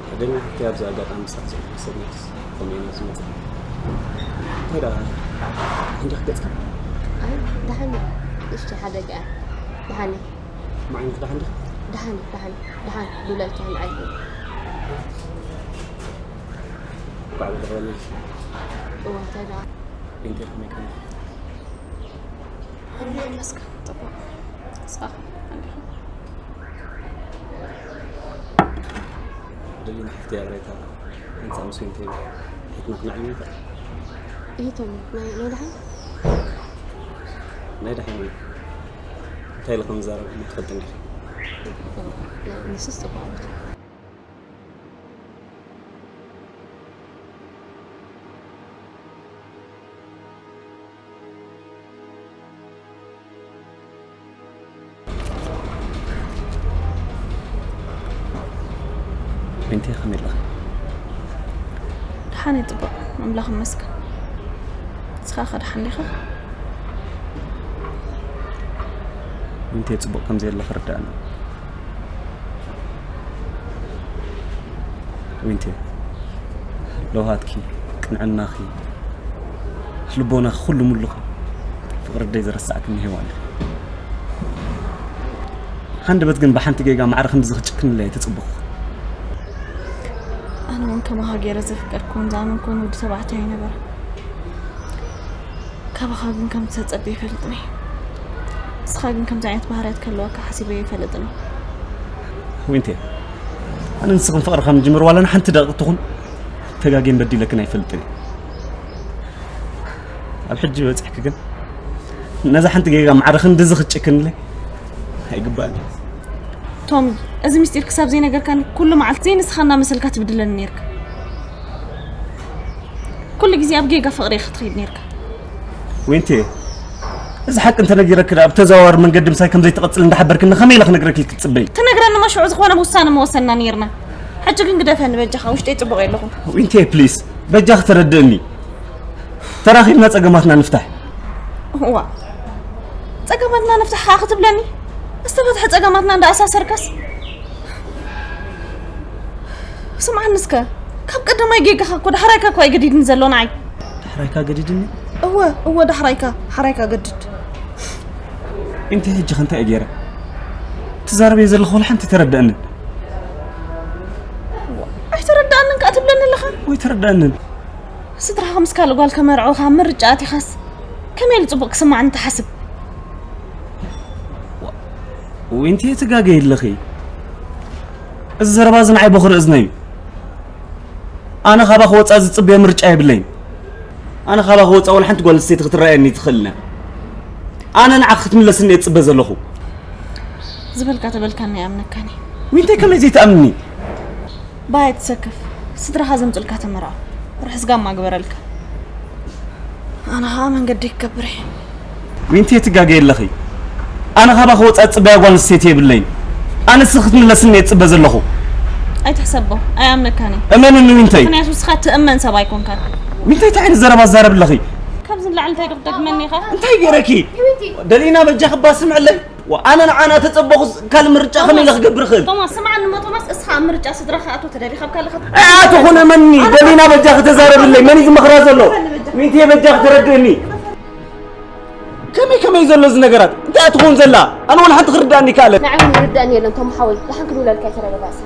ሓደኛ ሓፍተይ ኣብዚ ኣጋጣሚ ምሳሕ ዝውዕል ሰብ ነርስ ከምኡ ኢና ዝመጽእ። እንታይ ደኣ፣ እንዲኻ ገጽካ? ኣይ፣ ደሓን እያ። ንእሽተይ ሓደጋ እያ። ደሓን እያ። መዓይንኺ ደሓን ዲኻ? ደሓን እያ፣ ደሓን፣ ደሓን። ዱለልካ ንዓይ። እንኳዕ ብደሓን መለስኪ። እወ፣ እንታይ ደኣ? ዊንተይ ከመይ ቀኒኺ? ኣምላኽ ይመስገን፣ ጽቡቕ። ንስኻ ከመይ ኣለኻ? ደሊና ሓፍተይ ኣብሬታ፣ ኣንጻ ምስ ዊንተይ ሒትና ክነዕልል ንኽእል። እሂቶም፣ ናይ፣ ናይ ደሓን? ናይ ደሓን እዩ። እንታይ ኢለ ከም ዝዛረብ እሞ ትፈልጢ እንዲኺ። ናይ፣ ንሱስ ጽቡቕ ኣለኻ። ዊንቴ፣ ከመይ ኣለኺ? ደሓን እየ፣ ጽቡቕ፣ ኣምላኽ ይመስገን። ንስኻ ከ ደሓን ዲኻ? ዊንቴ፣ ጽቡቕ ከም ዘየለኺ ርዳእኒ። ዊንቴ፣ ለውሃትኪ፣ ቅንዕናኺ፣ ልቦናኺ፣ ኩሉ ሙሉኺ፣ ፍቕሪ ኣደይ ዘረሳዕክኒ ሄዋን ኢኺ። ሃንደበት ግን ብሓንቲ ጌጋ ማዕረ ከምዚ ክጭክንለይ ኣይተጸበኹ። ኣነ እውን ከማኻ ገይረ ዘፍቀርኩን ዝኣመንኩን ወዲ ተባዕታይ ኣይነበረን። ካባኻ ግን ከምዚ ተጸብየ ኣይፈልጥን እየ። ንስኻ ግን ከምዚ ዓይነት ባህርያት ክህልወካ ሓሲበ ኣይፈልጥን እየ። ዊንቴ፣ ኣነ ንስኽን ፍቕሪ ካብ ንጅምር ዋላ ንሓንቲ ደቂቕ ትኹን ተጋግየን በዲለክን ኣይፈልጥን እየ። ኣብ ሕጂ በጺሕኪ ግን ነዛ ሓንቲ ጌጋ ማዕረ ክንድዚ ክትጭክንለይ ኣይግባእን እዩ። ቶሚ፣ እዚ ምስጢር ክሳብ ዘይነገርካኒ ኩሉ መዓልቲ ዘይንስኻ እናመሰልካ ትብድለኒ ኔርካ። ኩሉ ግዜ ኣብ ጌጋ ፍቕሪ ኢኻ ትኸይድ ኔርካ። ዊንቴ፣ እዚ ሓቂ እንተነጊረኪ ደኣ ብተዘዋዋሪ መንገዲ ምሳይ ከም ዘይትቐጽል እንዳሓበርክኒ ከመይ ኢለ ክነግረኪ ኢልኪ ትጽበዪ? ትነግረኒ እሞ ሽዑ ዝኾነ ውሳነ ምወሰንና ኔርና። ሕጂ ግን ግደፈኒ በጃኻ፣ ውሽጠይ ጽቡቕ የለኹን። ዊንቴ ፕሊስ፣ በጃኺ ተረድእኒ። ተራኺብና ጸገማትና ንፍታሕ። እዋ፣ ጸገማትና ንፍታሕ ኸኣ ክትብለኒ? ዝተፈትሐ ጸገማትና እንዳኣሳሰርካስ? ስምዓኒ እስከ፣ ካብ ቀዳማይ ጌጋኻ እኮ ዳሕራይካ እኮ ኣይገዲድን ዘሎ ንዓይ። ዳሕራይካ ገዲድኒ? እወ፣ እወ፣ ዳሕራይካ፣ ሓራይካ ገድድ። እንተ ሕጂ ኸ እንታይ እየ ገይረ? ትዛረብዮ ዘለኹ ወላ ሓንቲ ኣይተረድኣንን። ኣይተረድኣንን ከኣ ትብለኒ ኣለኻ? ወይ ተረድኣንን? ስድራኻ ምስ ካልእ ጓል ከመርዕዉኻ ኣብ ምርጫ ኣቲኻስ ከመይ ኢሉ ጽቡቕ ክስምዓኒ ትሓስብ? ዋ-፣ ዊንቲ ትጋገ የለኺ። እዚ ዘረባ እዚ ንዓይ ቦኽሪ እዝነይ እዩ። ኣነ ካባ ክወፃ ዝፅበዮ ምርጫ የብለይን። ኣነ ካባ ክወፃ ወላ ሓንቲ ጓል ኣንስተይቲ ክትረኣየኒ ትኽእልና። ኣነ ንዓ ክትምለስኒ እየ ዝፅበ ዘለኹ። ዝበልካ ተበልካኒ ኣይኣምነካኒ። ዊንተይ ከመይ ዘይትኣምኒ? ባይ ትሰከፍ። ስድራኻ ዘምፅልካ ተመርዖ። ርሑስ ጋማ ግበረልካ። ኣነ ኸዓ መንገዲ ክገብር እየ። ዊንተይ ትጋገ የለኺ። ኣነ ካባ ክወፃ ዝፅበያ ጓል ኣንስተይቲ የብለይን። ኣነ ንስኺ ክትምለስኒ እየ ዝፅበ ዘለኹ። ኣይትሕሰቦ፣ ኣይኣምነካን እየ። እመንኒ ዊንተይ። ምኽንያቱ ንስኻ ትእመን ሰብ ኣይኮንካን። ዊንተይ እንታይ ዓይነት ዘረባ ትዛረቢ ኣለኺ? ካብዚ ንላዕሊ እንታይ ዶ ክትደግመኒ ኢኻ? እንታይ ገይረኪ? ደሊና በጃኺ እባ ስምዕለይ። ዋ፣ ኣነ ንዓና ተጸበኹስ ካልእ ምርጫ ከመይ ኢለ ክገብር እኽእል? ቶማስ፣ ስምዓኒ እሞ ቶማስ፣ እስኻ ኣብ ምርጫ ስድራኻ ኣቶ ተደሊኻ ኣብ ካልእ ከት-፣ ኣያ ትኹን እመኒ፣ ደሊና በጃኺ ተዛረብለይ። መን እዩ ዝመኽራ ዘሎ? ዊንተይ በጃኺ ተረድእኒ። ከመይ ከመይ ዘሎ እዚ ነገራት? እንታይ እያ ትኸውን ዘላ? ኣነ ወላ ሓንቲ ክርድኣኒ ይከኣለ። ንዓይ እውን ይርድኣኒ የለን ቶም ሓወይ። ደሓን ክድውለልካ እየ፣ ተረጋጋእ እስኻ።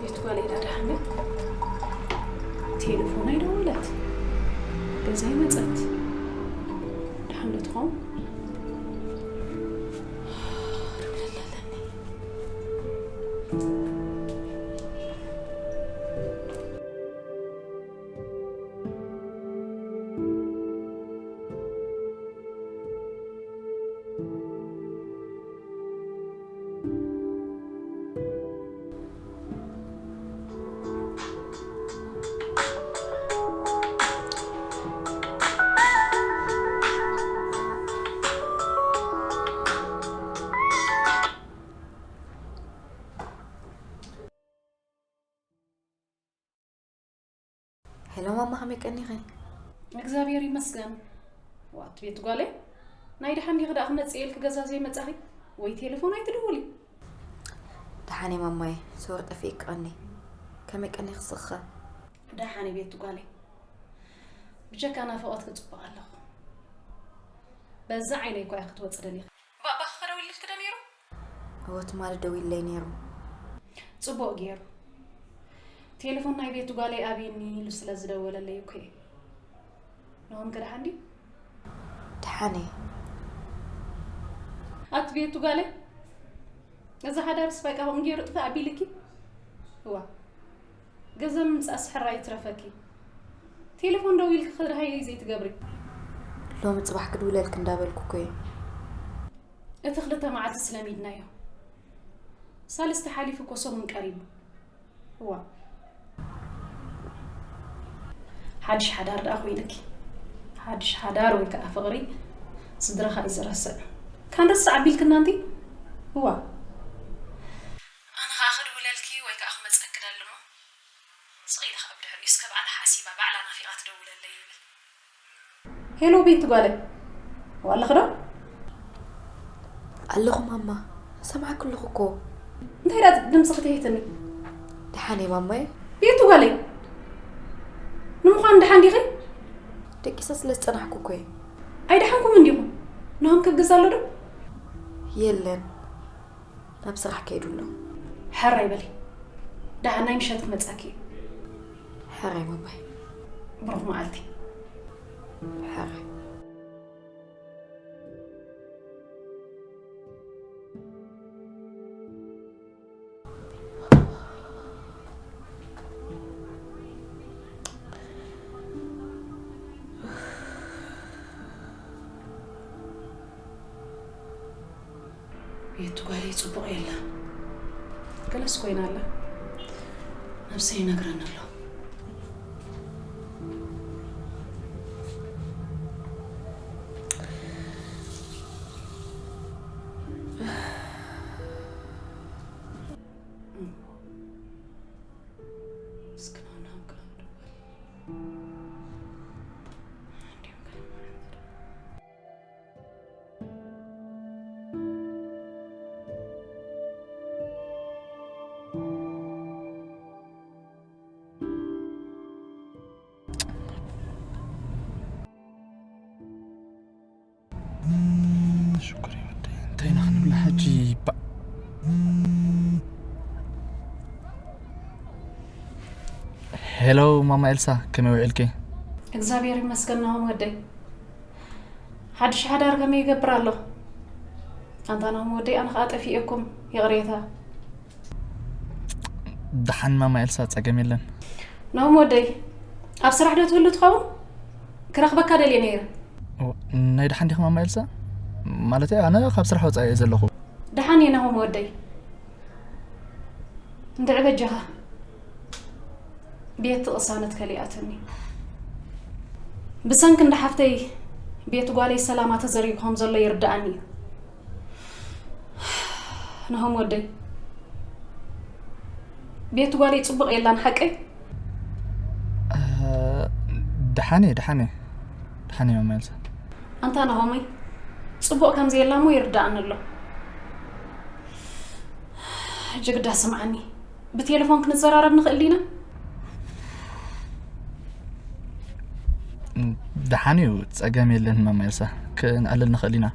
ቤት ጓለይ ዳ ደሓን ዶ? ቴሌፎን ኣይደወለት፣ ገዛ ኣይመጸት። ደሓን ዶ ትኸውን? ሄሎ ማማ፣ ከመይ ቀኒኺ? እግዚኣብሔር ይመስገን። ዋት ቤት ጓለይ፣ ናይ ደሓን ዲኺ ደኣ ክመጽእ ኢልኪ ገዛ ዘይመጻኺ? ወይ ቴሌፎን ኣይትድውሊ? ደሓን እየ ማማየ፣ ሰወር ጠፊእኪ ቀኒ። ከመይ ቀኒኺ ንስኺ ኸ? ደሓን እየ ቤት ጓለይ። ብጀካ ናፍቖትኪ ጽቡቕ ኣለኹ። በዛ ዓይነይ እኳ እየ ክትወጺ ደሊኺ። ባባኺ ከ ደዊሉልኪ ዶ ነይሩ? እወ ትማሊ ደዊሉለይ ነይሩ። ጽቡቕ ገይሩ። ቴሌፎን ናይ ቤት ጓለይ ኣብይኒ ኢሉ ስለ ዝደወለለይ እኮ እየ። ናሆም ከ ደሓን ድዩ? ደሓን እየ። ኣቲ ቤት ጓለይ፣ እዚ ሓዳርስ በቃ ከምኡ ገይሩ ጥፍእ ኣቢልኪ? እዋ። ገንዘብ ምምጻእስ ሕራይ ይትረፈኪ። ቴሌፎን ደዊልኪ ክድሃየይ ዘይትገብሪ። ሎሚ ጽባሕ ክድውለልኪ እንዳበልኩ እኮ እየ። እቲ ክልተ መዓልቲ ስለሚድናዮ። ሳልስቲ ሓሊፉ እኮ ሰሙን ቀሪቡ። እዋ። ሓድሽ ሓዳር ደኣ ኮይንኪ። ሓድሽ ሓዳር ወይ ከዓ ፍቕሪ ስድራኻ እዩ ዝረስዕ። ካን ረስዕ ኣቢልክና እንቲ? እዋ። ኣነ ኸዓ ክድውለልኪ ወይ ከዓ ክመጸኪ ደሊ እሞ፣ ስቕ ኢለ ኸዓ ብድሕሪኡ እስከ ባዕላ ሓሲባ፣ ባዕላ ናፊቓ ትደውለለይ ይብል። ሄሎ ቤቲ ጓለይ፣ ዋለኺ ዶ? ኣለኹ ማማ፣ ሰምዓኪ ኣለኹ እኮ። እንታይ ደኣ ድምፅኺ ተሂትኒ? ደሓን እየ ማማየ። ቤቲ ጓለይ፣ ንምዃኑ ደሓን ዲኺ? ደቂሰ ስለ ዝጸናሕኩ እኮ እየ። ኣይደሓንኩምን ዲኹም? ናሆም ከ ኣብ ገዛ ኣሎ ዶ? የለን። ናብ ስራሕ ከይዱ ኣሎ። ሕራይ በሊ። ደሓን ናይ ምሸት ክመጻኪ እዩ። ሕራይ ማማይ። ብሩኽ መዓልቲ። ሕራይ። ቤቲ ጓለይ ጽቡቕ የላ። ገለስ ኮይና ኣላ። ነብሰይ ይነግረኒ ኣሎ። እስኪ ናብና ኣብ ቀረባ ደወል። እንዲሁም ከ ሽኮር ይወደይ፣ እንታይ ኢና ክንብላ ሕጂ? ባ- ሄሎ ማማ ኤልሳ፣ ከመይ ውዒልኪ? እግዚኣብሔር ይመስገን ናሆም ወደይ። ሓድሽ ሓዳር ከመይ ይገብር ኣሎ? ኣንታ ናሆም ወደይ፣ ኣነ ኸኣ ጠፊኤኩም፣ ይቕሬታ። ደሓን ማማ ኤልሳ፣ ጸገም የለን። ናሆም ወደይ፣ ኣብ ስራሕ ዶ ትህሉ ትኸውን? ክረኽበካ ደልየ ነይረ። ኦ፣ ናይ ደሓን ዲኺ ማማ ኤልሳ? ማለተይ ኣነ ካብ ስራሕ ወጻኢ እየ ዘለኹ። ደሓን እየ ናሆም ወደይ። እንድዒ በጃኻ። ቤቲ ቅሳነት ከሊኣትኒ። ብሰንኪ እንዳ ሓፍተይ ቤቲ ጓለይ ሰላማ ተዘሪጉ ከም ዘሎ ይርድኣኒ እዩ። ናሆም ወደይ፣ ቤቲ ጓለይ ጽቡቕ የላን ሓቀይ? እ፣ ደሓን እየ፣ ደሓን እየ። ደሓን እየ ማማ ኤልሳ። ኣንታ ናሆመይ፣ ጽቡቕ ከም ዘየላ እሞ ይርድኣኒ ኣሎ። ሕጂ ግዳ ስምዓኒ፣ ብቴሌፎን ክንዘራረብ ንኽእል ዲና? ደሓን እዩ፣ ጸገም የለን ማማ ኤልሳ፣ ክንኣልል ንኽእል ኢና።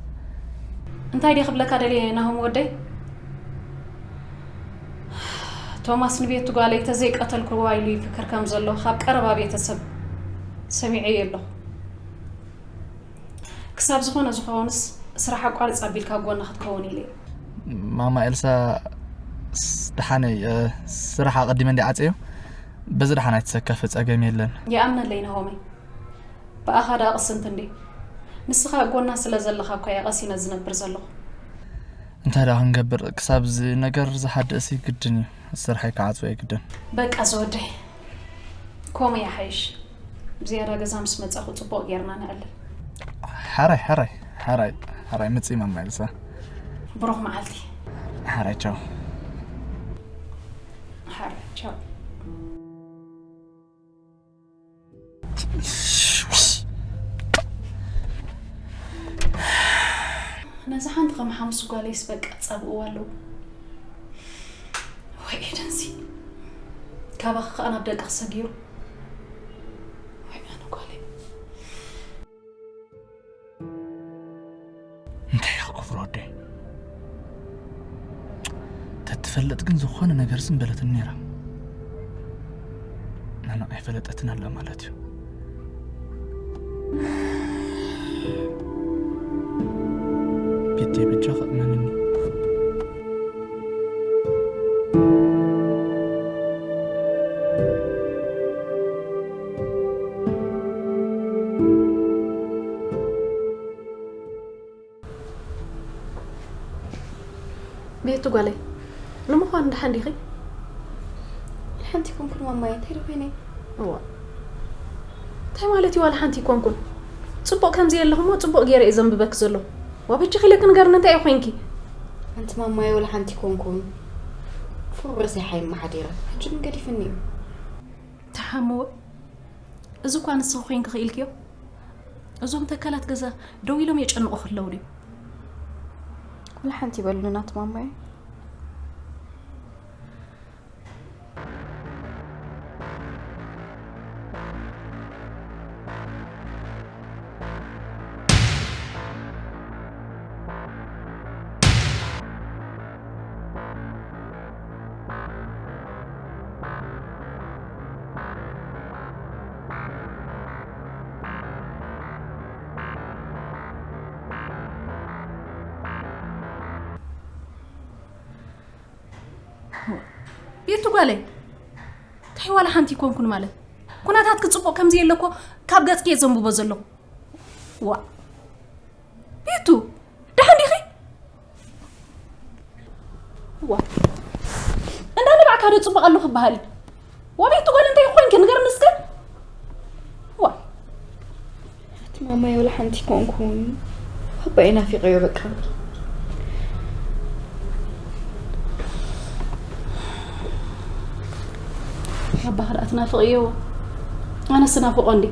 እንታይ ድየ ክብለካ ደልየ ናሆም ወደይ? ቶማስ ንቤቱ ጓለይ ተዘይቀተልክዋ ኢሉ ይፍክር ከም ዘሎ ካብ ቀረባ ቤተሰብ ሰሚዐዮ ኣለኹ። ክሳብ ዝኾነ ዝኾንስ ስራሕ ኣቋርጽ ኣቢልካ ኣብ ጎና ክትከውን ኢለ እየ። ማማ ኤልሳ፣ ስ-፣ ደሓነይ፣ እ፣ ስራሕ ኣቐዲመ እንዲ ዓጸዮ፣ በዚ ደሓን ኣይትሰከፊ፣ ጸገም የለን። ይኣምነለይ ናሆመይ። ብኣኻ ደኣ ቅስንት እንዴ? ንስኻ ኣብ ጎና ስለ ዘለኻ እኳ እየ ቀሲነ ዝነብር ዘለኹ። እንታይ ደኣ ክንገብር፣ ክሳብ እዚ ነገር ዝሓድእሲ ግድን እዩ። ስርሐይ ክዓጽዎ እየ ግድን። በቃ ዝወደይ፣ ከምኡ ይሓይሽ። ዝያዳ ገዛ ምስ መጻኹ ጽቡቕ ጌርና ነዕልል። ሓራይ፣ ሓራይ፣ ሓራይ፣ ሓራይ፣ ምጽኢ ማማ ኤልሳ። ብሩኽ መዓልቲ። ሓራይ፣ ቻው። ሓራይ፣ ቻው። ነዛ ሓንቲ ከም ሓሙስ ጓለይስ በቃ ጻብእዋ ኣለዉ። ወይ ኤደንሲ፣ ካባኺ ከኣ ናብ ደቅኺ ሰጊሩ። ወይ ኣነ ጓለይ። እንታይ ኢኻ ክገብሮ ወደይ? ተትፈልጥ ግን ዝኾነ ነገር ስም በለትኒ ነይራ። ናና ኣይፈለጠትን ኣላ ማለት እዩ። ቤተይ በጃኻ እመንኒ። ቤቱ ጓለይ፣ ንምዃኑ ደሓን ዲኺ? ሓንቲ ኮንኩን ማማየ፣ እንታይ ዶ ኮይነ? እዋ፣ እንታይ ማለት እዩ ዋላ ሓንቲ ኣይኮንኩን? ጽቡቕ ከም ዘየለኹ እሞ ጽቡቕ ገይረ እየ ዘንብበኪ ዘለኹ። ዋ በጃኺ ኢለኪ ንገርኒ፣ እንታይ እዩ ኮይንኪ? ኣንቲ ማማየ፣ ዋላ ሓንቲ ኮንኩን። ፍሩር ርእሰይ ሓይማ ሓዲረ። ሕጂ ግን ገዲፍኒ እዩ። ተሓምወ፣ እዚ እኳ ንስኺ ኮይንኪ ክኢልክዮ። እዞም ተካላት ገዛ ደው ኢሎም የጨንቑ ከለዉ ድዩ? ዋላ ሓንቲ ይበሉኒ ናቲ ማማየ። ቤቱ ጓለይ፣ እንታይ ዋላ ሓንቲ ይኮንኩን ማለት? ኩነታትኪ ጽቡቕ ከም ዘየለ እኮ ካብ ገጽኪ እየ ዘንብቦ ዘለኹ። ዋ። ቤቱ፣ ደሓን ዲኺ? ዋ። እንዳ ንባዕካ ዶ ጽቡቕ ኣለኹ ክበሃል እዩ? ማይ ወላ ሓንቲ ኮንኩን። ኣባይ ናፊቀዮ በቃ። ኣባኻ ደኣ ትናፍቕዮ? ኣነስ ናፍቖ እንዲ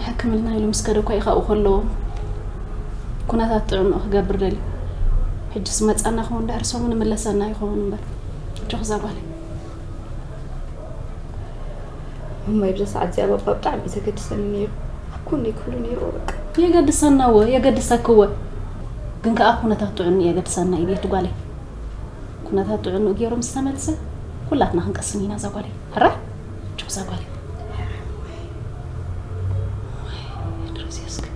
ሕክምና ኢሉ ምስ ከደ እኳ እዩ ካብኡ ከለዎ ኩነታት ጥዕንኡ ክገብር ደልዩ። ሕጅስ መጻና ክኸውን ድሕሪ ሰሙን ይምለሰና ይኸውን እምበር። ጆኽ እዛ ጓለይ። እማይ፣ ብዛ ሰዓት እዚኣ ባባ ብጣዕሚ እዩ ዘገድሰኒ ነይሩ። ኣብ ጎነይ ክህሉ ነይርዎ በቃ። የገድሰና እወ፣ የገድሰኪ እወ። ግን ከኣ ኩነታት ጥዕንኡ የገድሰና እዩ ቤቲ ጓለይ። ኩነታት ጥዕንኡ ገይሩ ምስ ተመልሰ ኩላትና ክንቀስን ኢና እዛ ጓለይ። ሕራይ? ጆ እዛ ጓለይ። ድረስ እስኪ።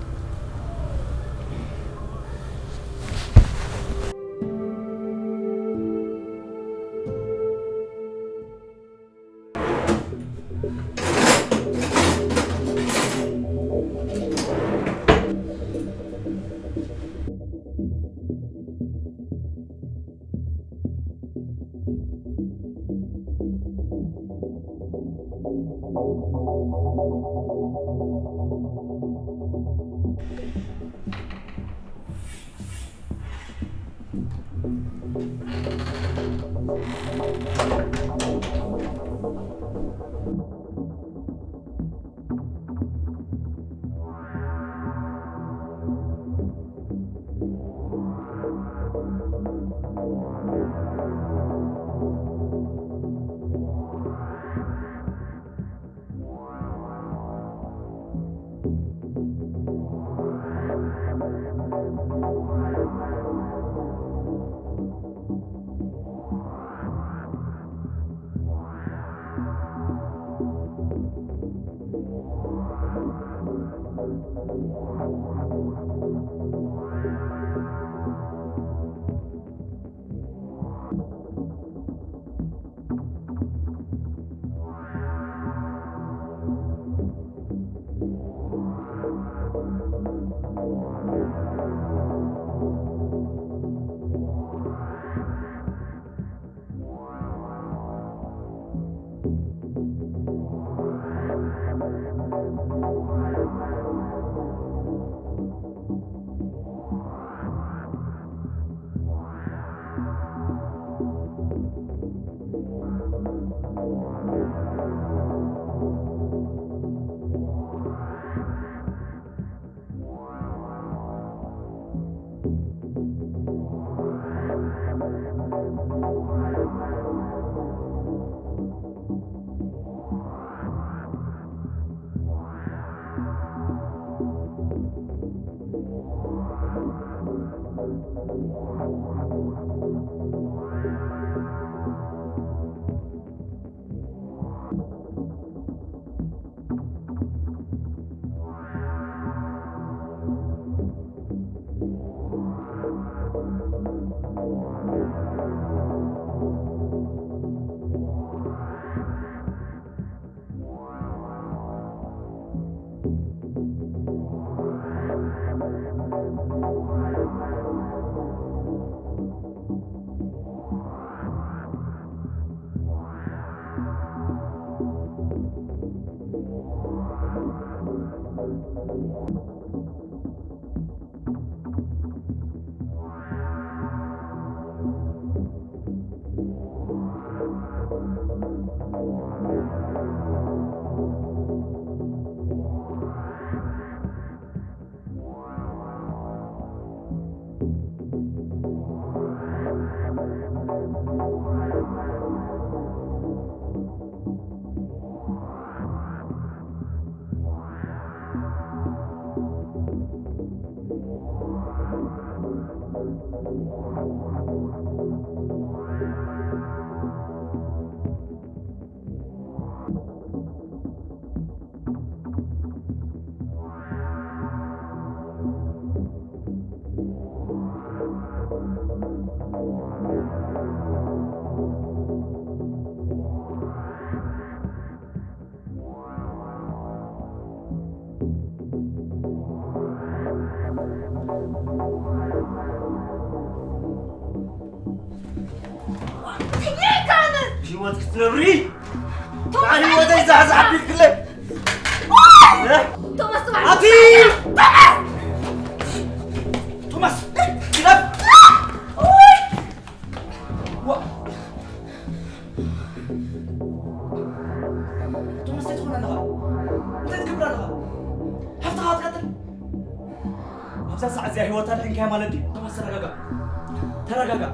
ህይወት ክትነብሪ በዓል ህይወተይ ዛሕዛሕ ኣቢልክለ። ቶማስ፣ ትባዕ። ኣቲ! ቶማስ! ቶማስ! ግደፍ! ዋ! ቶማስ፣ እንታይ ትኾን ኣለኻ? እንታይ ትገብር ኣለኻ? ሃፍትኻ ክትቀትል? ኣብዛ ሰዓት እዚኣ ህይወታ ድሒንካያ ማለት ድዩ? ቶማስ፣ ተረጋጋ። ተረጋጋ።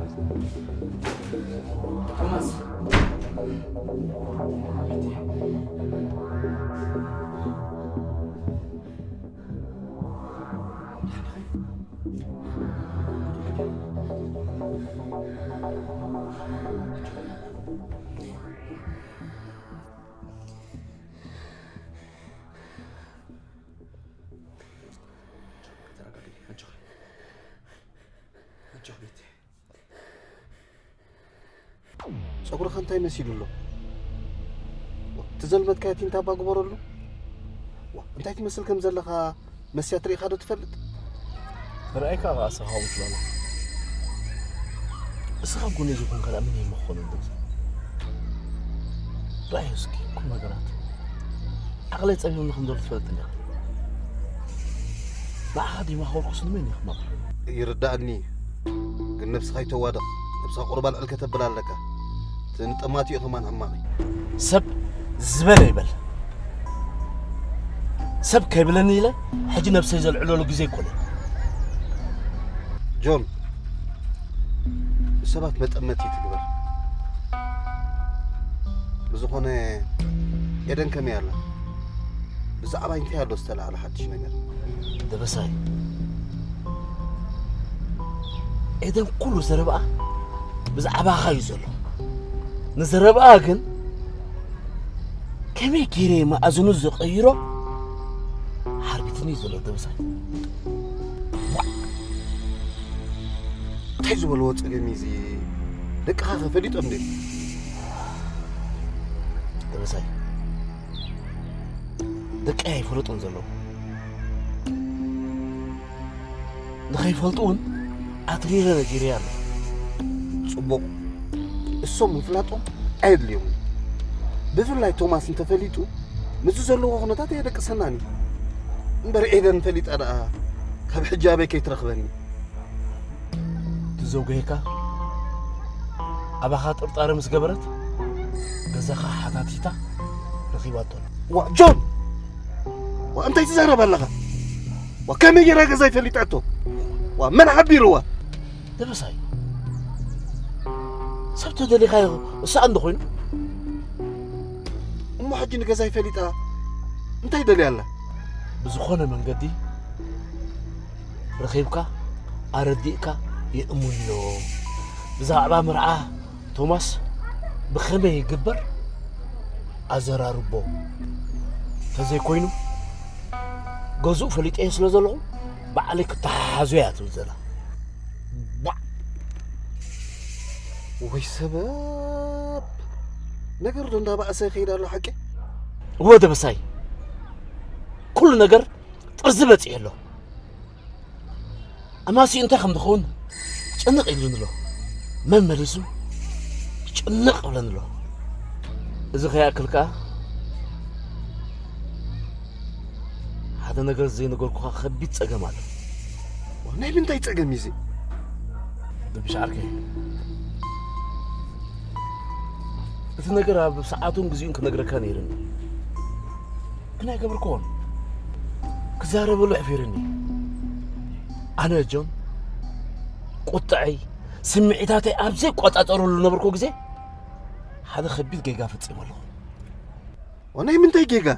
ቶማስ። ተረጋጊ፣ ኣጆኺ። ኣጆኺ ቤቲ። ጸጉርኻ እንታይ መሲሉ ኣሎ? ዋ፣ እቲ ዘልመድካዮ ቲንታ እባ ግበረሉ። ዋ፣ እንታይ ትመስል ከም ዘለኻ መስያ ትርኢኻ ዶ ትፈልጥ? ምርኣይካ ኸኣ እስኻ ከምኡ ትብሎ። እስኻ ጎነይ ዝኾንካ ደኣ መን እዩ መኾነን ድምፂ? ረኣዮ እስኪ፣ ቁም ነገራት። ዓቕለይ ጸቢብኒ ከም ዘሎ ትፈልጥ እንዲኻ። ንዓኻ ድዩ ማኽበርኩስ ንመን እዩ ክማኽር? ይርዳእኒ እዩ። ግን ነብስኻ ይተዋደቕ። ነብስኻ ቁሩብ ኣልዕል ከተብል ኣለካ። እቲ ንጠማት እዩ ከማን ሕማቕ እዩ። ሰብ ዝበለ ይበል። ሰብ ከይብለኒ ኢለ ሕጂ ነብሰይ ዘልዕለሉ ግዜ ኣይኮነን። ጆን፣ ንሰባት መጠመቲ ትግበር። ብዝኾነ ኤደን ከመይ ኣላ? ብዛዕባይ እንታይ ኣሎ ዝተላዕለ ሓድሽ ነገር? ደበሳይ፣ ኤደን ኩሉ ዘረባኣ ብዛዕባኻ እዩ ዘሎ። ንዘረባኣ ግን ከመይ ገይረ እየ መኣዝኑ ዝቕይሮ ሓርቢትኒ እዩ ዘሎ ደበሳይ። እንታይ ዝበልዎ ጸገም እዩ እዚ? ደቅኻ ከ ፈሊጦም ድዮም? ደበሳይ፣ ደቀይ ኣይፈለጡን ዘለዉ። ንኸይፈልጡ እውን ኣትሪረ ነጊረያ ኣለኹ። ጽቡቕ። እሶም ምፍላጦም ኣየድልዮምን። ብፍላይ ቶማስ እንተፈሊጡ፣ ምስዚ ዘለዎ ኩነታት ኣየደቅሰናን እዩ። እምበር ኤደን ፈሊጣ ደኣ ካብ ሕጂ ኣበይ ከይትረኽበኒ? እቲ ዘውገየካ ኣባኻ ጥርጣረ ምስ ገበረት፣ ገዛኻ ሓታቲታ ረኺባቶ። ዋ፣ ጆን! ዋ፣ እንታይ ትዛረብ ኣለኻ? ዋ፣ ከመይ ጌራ ገዛይ ፈሊጣቶ? ዋ፣ መን ሓቢርዋ? ደበሳይ፣ ሰብ ተደሊኻዮ እሳ እንዶ ኮይኑ። እሞ ሕጂ ንገዛይ ፈሊጣ እንታይ ደልያ ኣላ? ብዝኾነ መንገዲ ረኺብካ ኣረዲእካ የእምኖ። ብዛዕባ መርዓ ቶማስ ብኸመይ ይግበር ኣዘራርቦ። ተዘይኮይኑ ገዝኡ ፈሊጠዮ ስለ ዘለኹ ባዕለይ ክተሓሓዞ እያ ትብል ዘላ። ባዕ! ወይ ሰበብ! ነገር ዶ እንዳባእሰ ይኸይድ ኣሎ ሓቂ? እወ ደበሳይ፣ ኩሉ ነገር ጥርዚ በጺሑ ኣሎ። ኣማሲኡ እንታይ ከም ዝኸውን ጭንቕ ኢሉኒ ኣሎ። መመሊሱ ጭንቕ ይብለኒ ኣሎ። እዚ ከይኣክል ከኣ ሓደ ነገር ዘይነገርኩኻ ከቢድ ጸገም ኣሎ። ናይ ምንታይ ጸገም እዩ እዚ? ብብሽ ዓርከይ፣ እቲ ነገር ኣብ ሰዓቱን ግዜኡን ክነግረካ ነይርኒ፣ ግን ኣይገበርክዎን። ክዛረበሉ ኣሕፊርኒ። ኣነ ጆን፣ ቁጥዐይ፣ ስምዒታተይ ኣብ ዘይቆጻጸረሉ ዝነበርኩ ግዜ ሓደ ከቢድ ጌጋ ፈጺመ ኣለኹ። ናይ ምንታይ ጌጋ?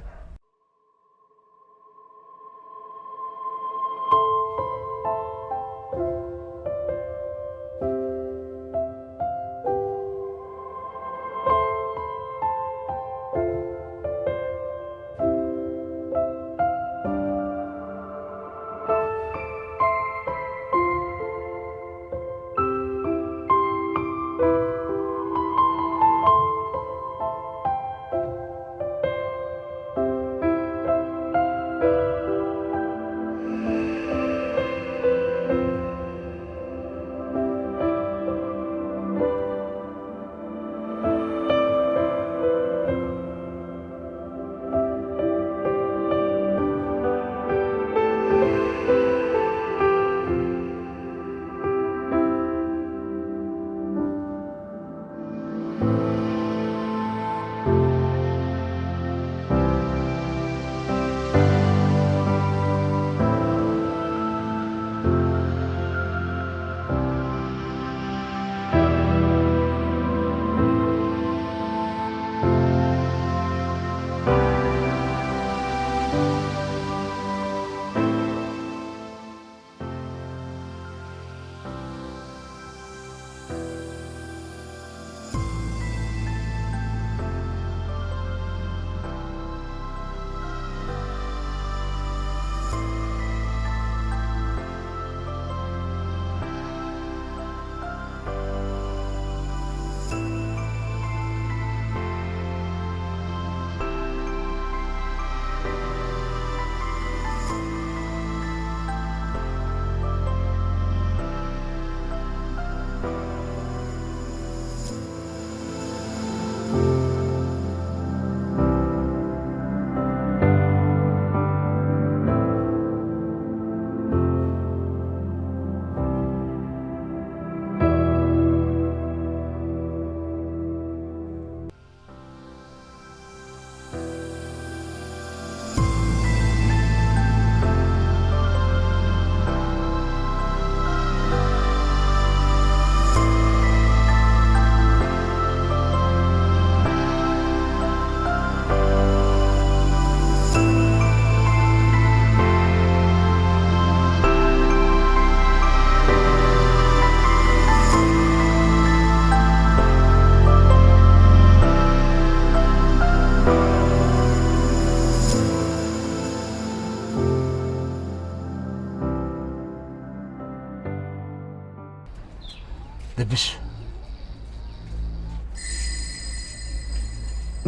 ብሽ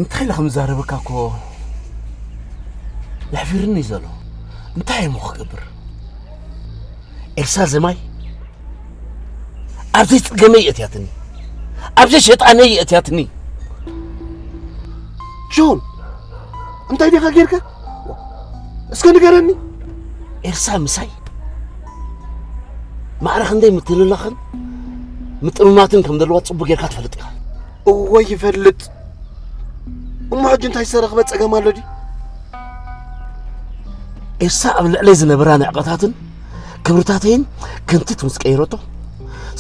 እንታይ ኢለ ከም ዝዛረበካ እኮ የሕፊርኒ እዩ ዘሎ። እንታይ እሞ ክገብር? ኤልሳ ዘማይ ኣብ ዘይጽገመይ እትያትኒ፣ ኣብ ዘይሸጣነይ እትያትኒ። ጆን፣ እንታይ ዲኻ ጌርካ? እስከ ንገረኒ። ኤልሳ ምሳይ ማዕረ ክንደይ ምትልላኽን ምጥምማትን ከም ዘለዋ ጽቡቅ ጌርካ ትፈልጥ ኢኻ። እወ ይፈልጥ። እሞ ሕጂ እንታይ ዝተረኽበ ጸገም ኣሎ ድዩ? ኤልሳ ኣብ ልዕለይ ዝነበራ ንዕቀታትን ክብርታተይን ከንቲት ምስ ቀይረቶ፣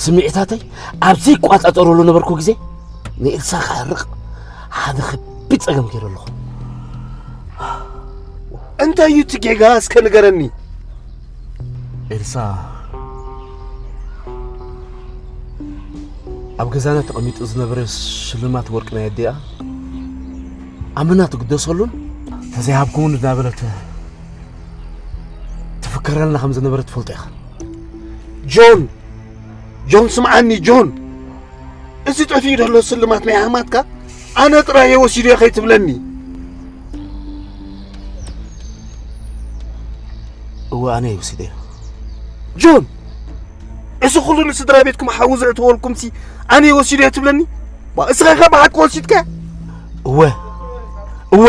ስምዒታተይ ኣብ ዘይቋጻጸረሉ ነበርኩ ግዜ፣ ንኤልሳ ክሕርቕ ሓደ ከቢድ ጸገም ገይረ ኣለኹ። እንታይ እዩ እቲ ጌጋ? እስከ ንገረኒ። ኤልሳ ኣብ ገዛና ተቐሚጡ ዝነበረ ሽልማት ወርቂ ናይ ኣዲኣ ኣመና ትግደሰሉን ተዘይሃብኩምን እናበለት ትፍከረልና ከም ዝነበረ ትፈልጦ ኢኻ። ጆን፣ ጆን ስምዓኒ ጆን፣ እዚ ጠፊኡ ዘሎ ስልማት ናይ ኣሕማትካ ኣነ ጥራይ እየ ወሲደዮ ከይትብለኒ። እወ ኣነ እየ ወሲደዮ። ጆን፣ እዚ ኩሉ ንስድራ ቤትኩም ሓዊ ዘእተወልኩምሲ ኣነ እየ ወሲደዮ ትብለኒ? ዋ፣ እስኻ ኢኻ ብሓቂ ወሲድካ? እወ፣ እወ፣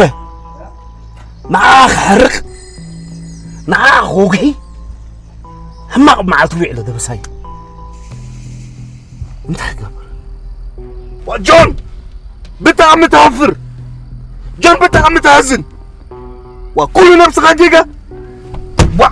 ንዓ ክሕርቕ፣ ንዓ ክወግሒ ሕማቕ መዓልቲ ውዒለ ደበሳይ። እንታይ ክገብር? ዋ፣ ጆን፣ ብጣዕሚ ትሃፍር። ጆን፣ ብጣዕሚ ትሃዝን። ዋ፣ ኩሉ ነብስኻ ጌጋ። ዋ።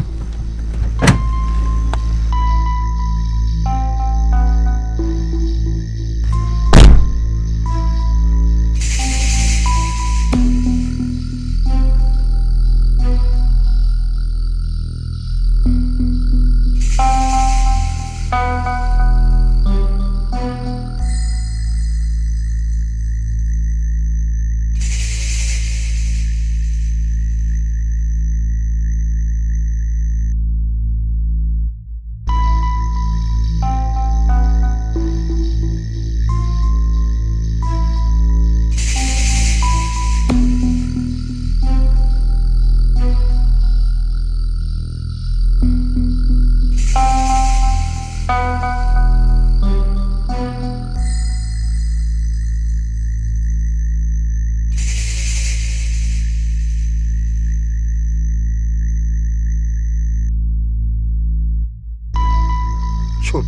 ሹም፣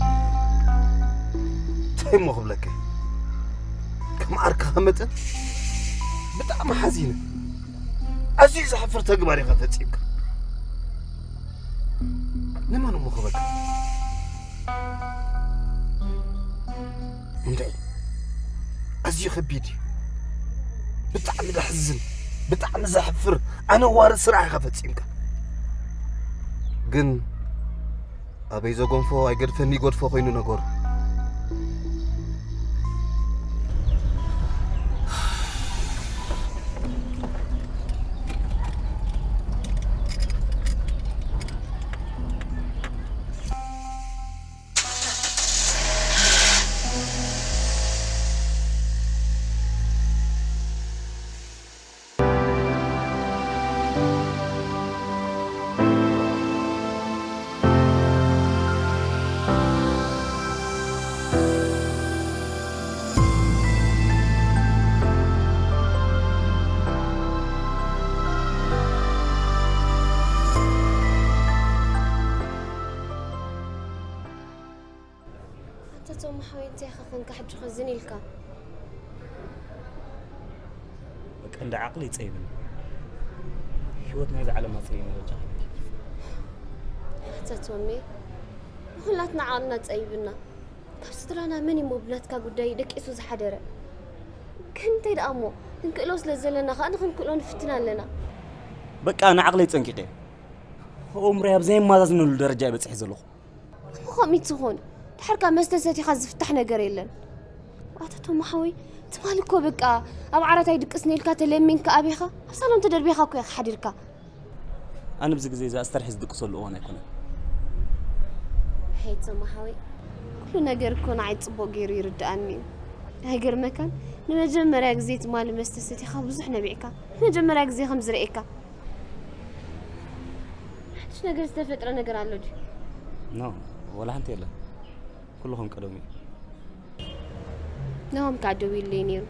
እንታይ እሞ ክብለካ? ከም ዓርክኻ መጠን ብጣዕሚ ሓዚነ። ኣዝዩ ዘሕፍር ተግባር ኢኻ ፈጺምካ። ንመን እሞ ክበካ? እንድዒ፣ ኣዝዩ ከቢድ እዩ። ብጣዕሚ ዘሕዝን፣ ብጣዕሚ ዘሕፍር፣ ኣነዋሪ ስራሕ ኢኻ ፈጺምካ። ግን ኣበይ ዘጎንፎ ኣይገድፈኒ ይጎድፎ ኮይኑ ነገሩ። ኣታ ቶም ሓወይ፣ እንታይ ኢኻ ኾንካ ሕጂ ኸዝን ኢልካ? በቃ እንደ ዓቕሊ ይጸይብን። ህይወት ናይዛ ዓለም ኣጽልዩ መረጃ። ኣታ ቶሜ፣ ንኹላትና ዓቕልና ጸይብና። ካብ ስድራና መን እሞ ብናትካ ጉዳይ ደቂሱ ዝሓደረ? ግን እንታይ ደኣ እሞ፣ ክንክእሎ ስለ ዘለና ኸኣ ንኽንክእሎ ንፍትን ኣለና። በቃ ንዓቕለይ ጸንቂቐ። እምሮይ ኣብ ዘይመዛዝነሉ ደረጃ እየ በጺሐ ዘለኹ። እሞ ከምኡ ትኾን፣ ድሓርካ መስተ ሰቲኻ ዝፍታሕ ነገር የለን። ኣታ ቶም ሓወይ፣ ትማሊ እኮ በቃ ኣብ ዓራት ኣይድቅስን ኢልካ ተለሚንካ ኣቢኻ፣ ኣብ ሳሎን ተደርቢኻ እኮ ኢኻ ሓዲርካ። ኣነ ብዚ ግዜ እዚ ኣስተርሒ ዝድቅሰሉ እዋን ኣይኮነን። ሄይ ቶም ሓወይ፣ ኩሉ ነገር እኮ ንዓይ ጽቡቕ ገይሩ ይርድኣኒ እዩ። ኣይገርመካን? ንመጀመርያ ግዜ ትማሊ መስተ ሰቲኻ ብዙሕ ነቢዕካ። ንመጀመርያ ግዜ ከም ዝርእየካ። ሓድሽ ነገር ዝተፈጥረ ነገር ኣሎ ድዩ? ኖ፣ ወላ ሓንቲ የለን። ኩሉ ከም ቀደሙ እዩ። ናሆም ከኣ ደዊሉለይ ነይሩ።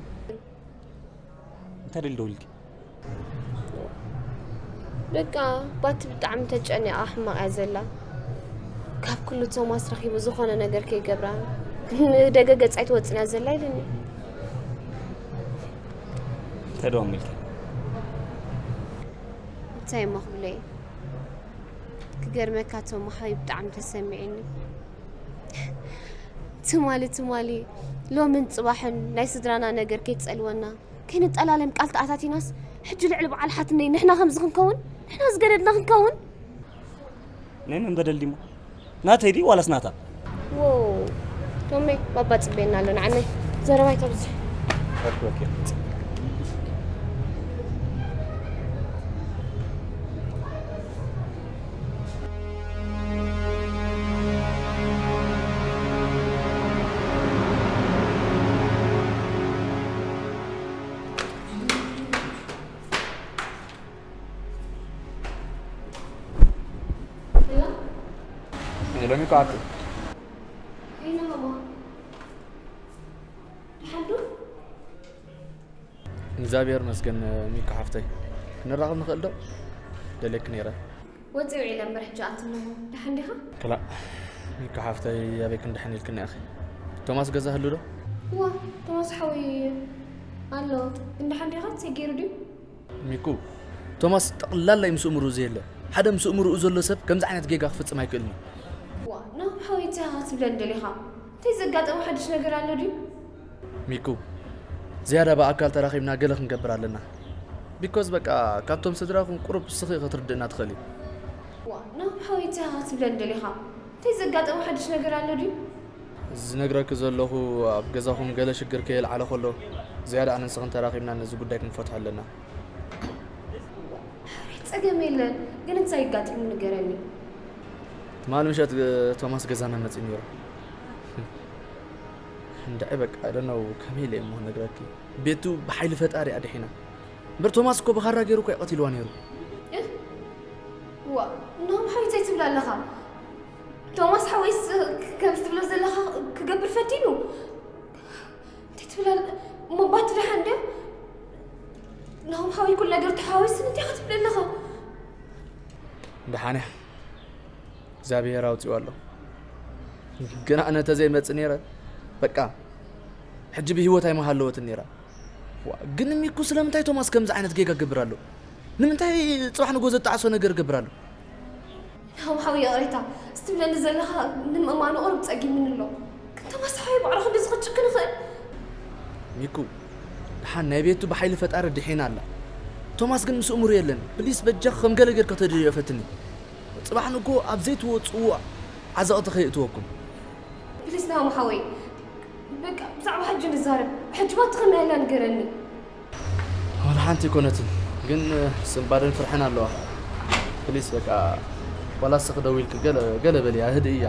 እንታይ ደሊ ደውልኪ? በቃ ባቲ ብጣዕሚ ተጨኒቓ ሕማቕ እያ ዘላ። ካብ ኩሉ ቶማስ ረኺቡ ዝኾነ ነገር ከይገብራ ንደገ ገጻ ኣይትወጽን እያ ዘላ ኢሉኒ። እንታይ ደው ኣሚልኪ? እንታይ እሞ ክብሎ እየ? ክገርመካ ቶም ሓወይ ብጣዕሚ ተሰሚዑኒ። ትማሊ ትማሊ ሎምን ጽባሕን ናይ ስድራና ነገር ከይጸልወና ከይንጠላለም ቃል ተኣታቲናስ ሕጂ ልዕሊ በዓል ሓትነይ ንሕና ከምዚ ክንከውን ንሕና ዝገደድና ክንከውን ናይ መን በደል ዲሞ? ናተይ ድዩ ዋላስ ናታ? ዎው ቶሜ ባባ ጽበየና ኣሎ ንዓነይ ዘረባ ይተብዝሕ። ኦኬ ኦኬ። ሎሚ እኮ ኣቱ ሄሎ ማማ ድሓን ዶ? እግዚኣብሔር መስገን ሚካ ሓፍተይ ክንራኸብ ንኽእል ዶ? ደለክ ነይረ። ወፂ ውዒለ እምበር ሕጂ ኣትነኹ። ደሓን ዲኻ? ክላእ ሚካ ሓፍተይ ኣበይ ክንድሕን ኢልክኒ ኢኺ? ቶማስ ገዛ ህሉ ዶ? እዋ ቶማስ ሓወይ ኣሎ። ግን ደሓን ዲኻ? እንታይ ገይሩ ድዩ? ሚኩ ቶማስ ጠቕላላይ ምስ እምርኡ ዘየለ ሓደ ምስ እምርኡ ዘሎ ሰብ ከምዚ ዓይነት ጌጋ ክፍጽም ኣይክእልን እዩ። ዋ ናብ ሓወይ እንታይ ኢኻ ክትብለኒ ደሊኻ? እንታይ ዘጋጠመ ሓድሽ ነገር ኣሎ ድዩ? ሚኩ ዝያዳ ብኣካል ተራኺብና ገለ ክንገብር ኣለና። ቢኮዝ በቃ ካብቶም ስድራኹም ቁሩብ ስኺ ክትርድእና ትኽእል እዩ። ዋ ናብ ሓወይ እንታይ ኢኻ ክትብለኒ ደሊኻ? እንታይ ዘጋጠመ ሓድሽ ነገር ኣሎ ድዩ? ዝነግረኪ ዘለኹ ኣብ ገዛኹም ገለ ሽግር ከየልዓለ ከሎ ዝያዳ ኣነ ንስኽን ተራኺብና ነዚ ጉዳይ ክንፈትሖ ኣለና። ጸገም የለን ግን እንታይ ይጋጥም ንገረኒ። ትማሊ ምሸት ቶማስ ገዛና መፂኡ ነይሩ። እንድዒ በቃ ደነው ከመይ ኢለ እሞ ነግረኪ። ቤቱ ብሓይሊ ፈጣሪ ኣድሒና። እምበር ቶማስ እኮ ብኻራ ገይሩ እኮ ይቐትልዋ ነይሩ። ዋ ናም ሓዊት ኣይትብል ኣለኻ። ቶማስ ሓወይስ ከምዚ ትብሎ ዘለኻ ክገብር ፈቲኑ። እንታይ ትብል ኣለ እሞ ባት ደሓን ድያ? ናም ሓወይ ኩሉ ነገር ተሓዋዊስ እንታይ ክትብል ኣለኻ? ደሓን እያ እግዚኣብሔር ኣውፂኡ ኣሎ። ግን ኣነ ተዘይመፅ ነይረ በቃ ሕጂ ብህይወት ኣይመሃለወትን ነይራ። ዋ፣ ግን ሚኩ ስለምንታይ ቶማስ ከምዚ ዓይነት ጌጋ ገብር ኣሎ? ንምንታይ ፅባሕ ንጎ ዘጣዕሶ ነገር ገብር ኣሎ? ናም ሓወይ ይቕሬታ ስትብለኒ ዘለኻ ንምእማኑ ቁሩብ ጸጊምኒ ኣሎ። ግን ቶማስ ሓወይ ባዕሉ ክንዲ ዝኽጭክ ንኽእል ሚኩ፣ ደሓን ናይ ቤቱ ብሓይሊ ፈጣሪ ድሒና ኣላ። ቶማስ ግን ምስ እምሩ የለን። ፕሊስ በጃ ከም ገለ ጌርካ ተደልዮ ፈትኒ። ጽባሕ ንጎ ኣብ ዘይትወጽዎ ዓዘቕቲ ከይእትወኩም። ፕሊስ ናም ሓወይ በቃ ብዛዕባ ሕጂ ንዛረብ። ሕጂ ባቲ ከመይ ኣላ ንገረኒ። ወላ ሓንቲ ኣይኮነትን ግን ስንባደን ፍርሕን ኣለዋ። ፕሊስ በቃ ዋላ ስኽ ደዊልክ ገለ ገለ በልያ ህድእያ።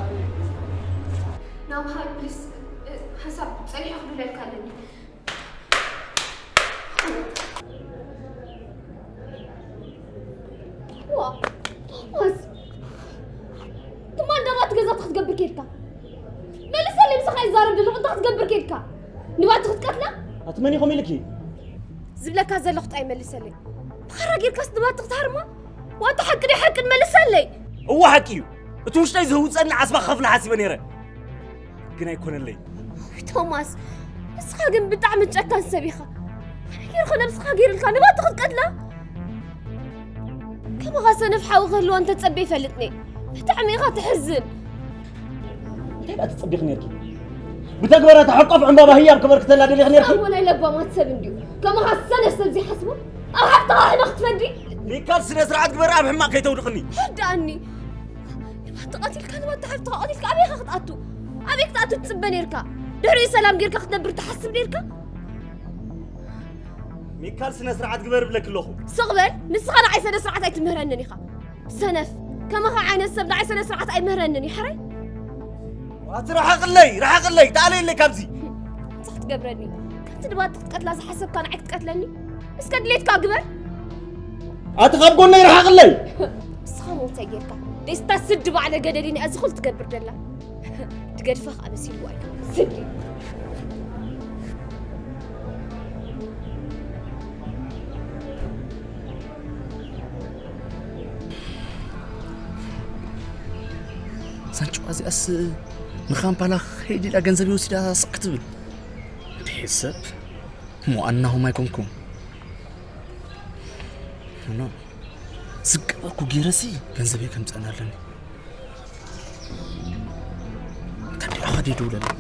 ናም ሓወይ ፕሊስ ሓሳብ ጸኒሐ ክብለልካ ኣለኒ። ዋ ቶማስ ትማል ደማ እቲ ገዛ ክትገብር ከድካ መልሰለይ ምሳኻ ይዛረብ ዘለኹ እንታይ ክትገብር ከድካ ንባቲ ክትቀትላ ኣቲ መን ኢኹም ኢልኪ ዝብለካ ዘለኹ ጥራይ መልሰለይ ብኻራ ጌርካስ ንባቲ ክትሃርማ ዋታ ሓቂ ዶ ሓቂ መልሰለይ እዋ ሓቂ እዩ እቲ ውሽጠይ ዝህውፀኒ ዓስባ ክኸፍል ሓሲበ ነይረ ግን ኣይኮነለይ ቶማስ ንስኻ ግን ብጣዕሚ ጨካን ሰብ ኢኻ ከመይ ጌርካ ነብስኻ ገይርልካ ንባቲ ክትቀትላ ከማኻ ሰነፍ ሓዊ ክህልዋ እንተጸበ ይፈልጥኒ ብጣዕሚ ኢኻ ትሕዝን እንታይ ደኣ ትጽቢኽ ነርኪ ብተግባራ ተሓቋፍ ዕምባባ ህያብ ክበርክተላ ደሊኽ ነርኪ እሞ ናይ ለባማት ሰብ እንድዩ ከማኻ ሰነፍ ሰብ ዘይሓስቡ ኣብ ሓፍትኻ ሕነ ክትፈዲ ሚካል ስነ ስርዓት ግበር ኣብ ሕማቕ ከይተውድቕኒ ሕዳኣኒ ንባቲ ቀቲልካ ንባቲ ሓፍትኻ ቀቲልካ ኣበይ ኢኻ ክትኣቱ ኣበይ ክትኣቱ ትጽበ ነርካ ድሕሪኡ ሰላም ጌርካ ክትነብር ትሓስብ ነርካ ሚካል ስነ ስርዓት ግበር ብለኪ ኣለኹ ስቕ በል ንስኻ ንዓይ ሰነ ስርዓት ኣይትምህረንን ኢኻ ሰነፍ ከማኻ ዓይነት ሰብ ንዓይ ሰነ ስርዓት ኣይምህረንን እዩ ሕራይ ኣቲ ርሓቕለይ፣ ርሓቕለይ፣ ተኣለየለይ ካብዚ። እንታይ ክትገብረኒ? ከምቲ ድባቲ ክትቀትላ ዝሓሰብካ ንዓይ ክትቀትለኒ? እስከ ድሌትካ ግበር። ኣቲ ካብ ጎነይ ርሓቕለይ። ንስኻ ሞተ ጌርካ ደስታ ስዲ ባዕለ ገደሊኒ እዚ ኩሉ ትገብር ደላ። ትገድፈ ከዓ በሲልዋ እዩ። ስዲ። ሳንጭዋ እዚኣስ ንካምፓላ ከይድ ኢላ ገንዘብ ወሲዳ ስቕ ክትብል። እንድሕር ሰብ እሞ ኣናሆም ኣይኮንኩም። ኖ፣ ዝገበርኩ ገይረሲ ገንዘበይ ከምፀን ኣለኒ። እንተ እንዲኣ ኸዲ ይደውለለይ።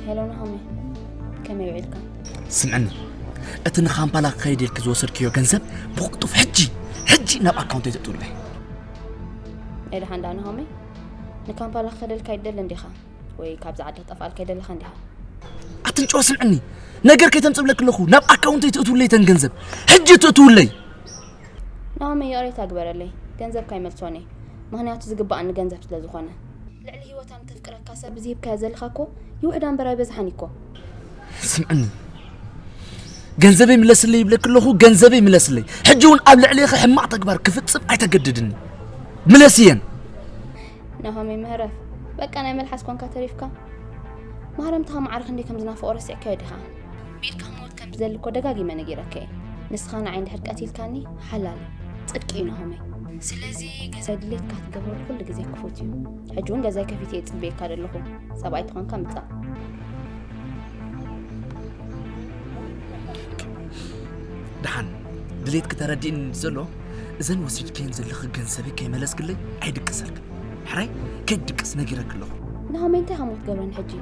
ሄሎ ናሆሜ፣ ከመይ ውዒልካ? ስምዕኒ፣ እቲ ንካምፓላ ክኸይድ ኢልኪ ዝወሰድክዮ ገንዘብ ብቕልጡፍ ሕጂ ሕጂ ናብ ኣካውንተይ ተእትውለይ። ናይ ደሓን ደኣ ናሆሜ፣ ንካምፓላ ክኸደልካ ይደሊ እንዲኻ ወይ ካብዚ ዓዲ ክጠፍኣልካ ይደለኻ እንዲኻ? ኣትንጭዋ ስምዕኒ፣ ነገር ከይተምፅብለክ ኣለኹ፣ ናብ ኣካውንተይ ትእትውለይ ተን ገንዘብ ሕጂ ትእትውለይ። ናሆሜ ይቕሬታ ግበረለይ፣ ገንዘብካ ይመልሶን እየ፣ ምኽንያቱ ዝግበኣኒ ገንዘብ ስለ ዝኾነ። ልዕሊ ህይወታ ንተፍቅረካ ሰብ እዚ ሂብካያ ዘለኻ እኮ ይውሕዳ እምበር ኣይበዝሓን እኮ። ስምዕኒ፣ ገንዘበይ ምለስለይ ይብለክ ኣለኹ፣ ገንዘበይ ምለስለይ። ሕጂ እውን ኣብ ልዕሌኺ ሕማቕ ተግባር ክፍፅም ኣይተገድድኒ። ምለስየን። ናሆሜ ምህረፍ፣ በቃ ናይ መልሓስ ኮንካ ተሪፍካ። ማህረምትኻ ማዕረ ክንደይ ከም ዝናፈቖ ረሲዕካዮ ዲኻ? ብኢድካ ክመውት ከም ዝደሊ እኮ ደጋጊመ ነጊረካ እየ። ንስኻ ንዓይ እንድሕር ቀቲልካኒ ሓላል እዩ። ጽድቂ እዩ ናሆመይ። ስለዚ ገዛይ ድሌትካ ክትገብረሉ ኩሉ ግዜ ክፉት እዩ። ሕጂ እውን ገዛይ ከፊተ እየ ጽበየካ ዘለኹ። ሰብኣይ ተኾንካ ምጻእ። ደሓን ድሌትኪ ተረዲእኒ ዘሎ እዘን ወሲድክየን ዘለኺ ገንዘበይ ከይመለስክለይ ኣይድቅሰልክን። ሕራይ ከይትድቅስ ነጊረኪ ኣለኹ። ናሆመይ እንታይ ከም ክትገብረኒ ሕጂ?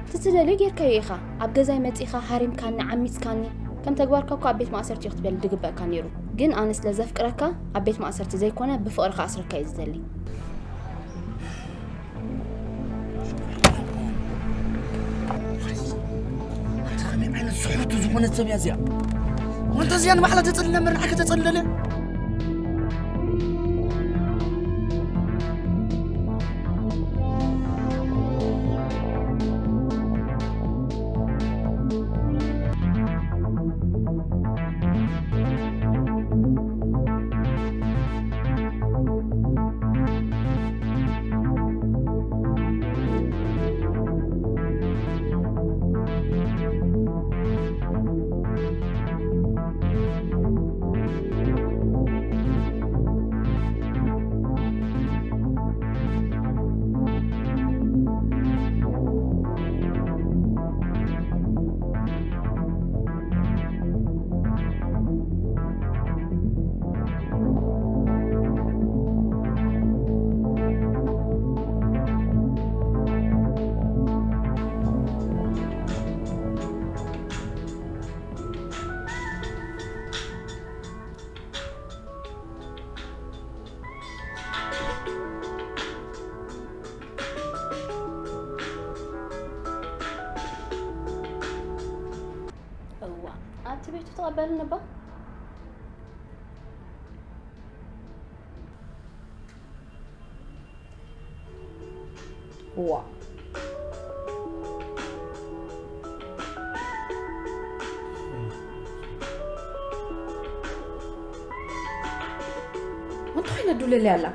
እቲ ትደልዮ ጌርካዮ ኢኻ። ኣብ ገዛይ መጺኻ ሃሪምካኒ ዓሚጽካኒ። ከም ተግባርካ እኮ ኣብ ቤት ማእሰርቲ እዩ ክትበል ዝግበእካ ነይሩ። ግን ኣነ ስለ ዘፍቅረካ ኣብ ቤት ማእሰርቲ ዘይኮነ ብፍቕሪ ክኣስረካ እየ ዝደሊ። ኣንተ ከመይ ዓይነት ስሕቱ ዝኾነት ሰብ እያ እዚኣ? ወንተ እዚኣ ንባዕላ ተጸልለ እምበር ንዓከ ተጸልለለ? እዋ ኣብቲ ቤቱ ተቐበልኒ እባ። እዋ እንታይ ኮይና ዱለልያ ኣላ?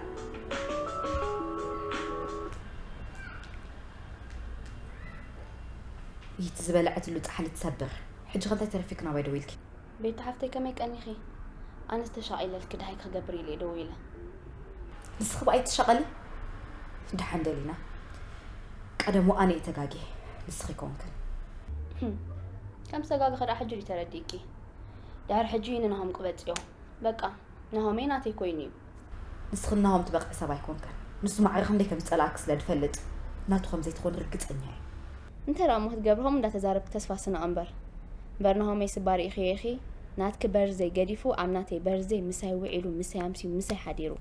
ይት ዝበለዐትሉ ፃሕሊ ትሰብር። ሕጂ ከ እንታይ ተረፊክ ናባይ ደው ኢልኪ? ቤቲ ሓፍተይ ከመይ ቀኒኺ? ኣነስ ተሻቒለልኪ ደሃይ ክገብር ኢለ እየ ደው ኢለ። ንስኺ ብኣይ ትሻቐሊ? ደሓን ደሊና። ቀደሙ ኣነ እየ ተጋግየ፣ ንስኺ ኣይኮንክን። ከም ዝተጋገኸ ደኣ ሕጂ ድዩ ተረዲእኪ? ድሕሪ ሕጂ ንናሆም ቅበጽዮ። በቃ ናሆመይ ናተይ ኮይኑ እዩ። ንስኽን ናሆም ትበቕዒ ሰብ ኣይኮንክን። ንሱ ማዕረ ክንደይ ከም ዝጸልኣኪ ስለ ዝፈልጥ ናቱ ከም ዘይትኾኒ ርግጸኛ እየ። እንታይ ደኣ እሞ ክትገብሪ ከምኡ እንዳተዛረብኪ ተስፋ ስነቒ እምበር። እምበር ናሆመይ ስባ ርኢኽዮ ኢኺ፣ ናትኪ በርዘይ ገዲፉ ኣብ ናተይ በርዘይ ምሳይ ውዒሉ፣ ምሳይ ኣምስዩ፣ ምሳይ ሓዲሩ።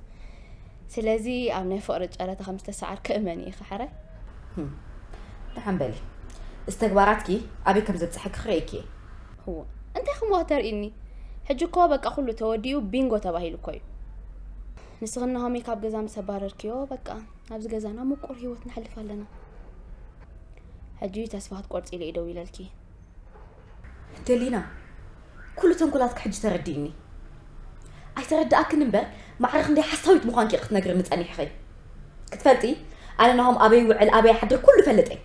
ስለዚ ኣብ ናይ ፍቕሪ ጨረታ ከም ዝተሰዓርኪ እመኒ ኢኺ ሓራይ። ህም። ደሓን በሊ። እዚ ተግባራትኪ ኣበይ ከም ዘብጽሐኪ ክርእየኪ እየ። እወ፣ እንታይ ከምዋ ተርእይኒ? ሕጂ እኮ በቃ ኩሉ ተወዲኡ ቢንጎ ተባሂሉ እኮ እዩ። ንስኽን ናሆመይ ካብ ገዛ ምስ ኣባረርክዮ በቃ ኣብዚ ገዛና ምቁር ህይወት ነሕልፍ ኣለና። ሕጂ ተስፋ ክትቆርጺ ኢለ እየ ደው ኢለልኪ። ደሊና፣ ኩሉ ተንኮላትኪ ሕጂ ተረዲእኒ። ኣይተረድኣክን እምበር፣ ማዕረ ክንደይ ሓሳዊት ምዃንኪ ክትነግርኒ ጸኒሕኺ። ክትፈልጢ፣ ኣነ ናሆም ኣበይ ይውዕል፣ ኣበይ ይሓድር ኩሉ እፈልጥ እየ።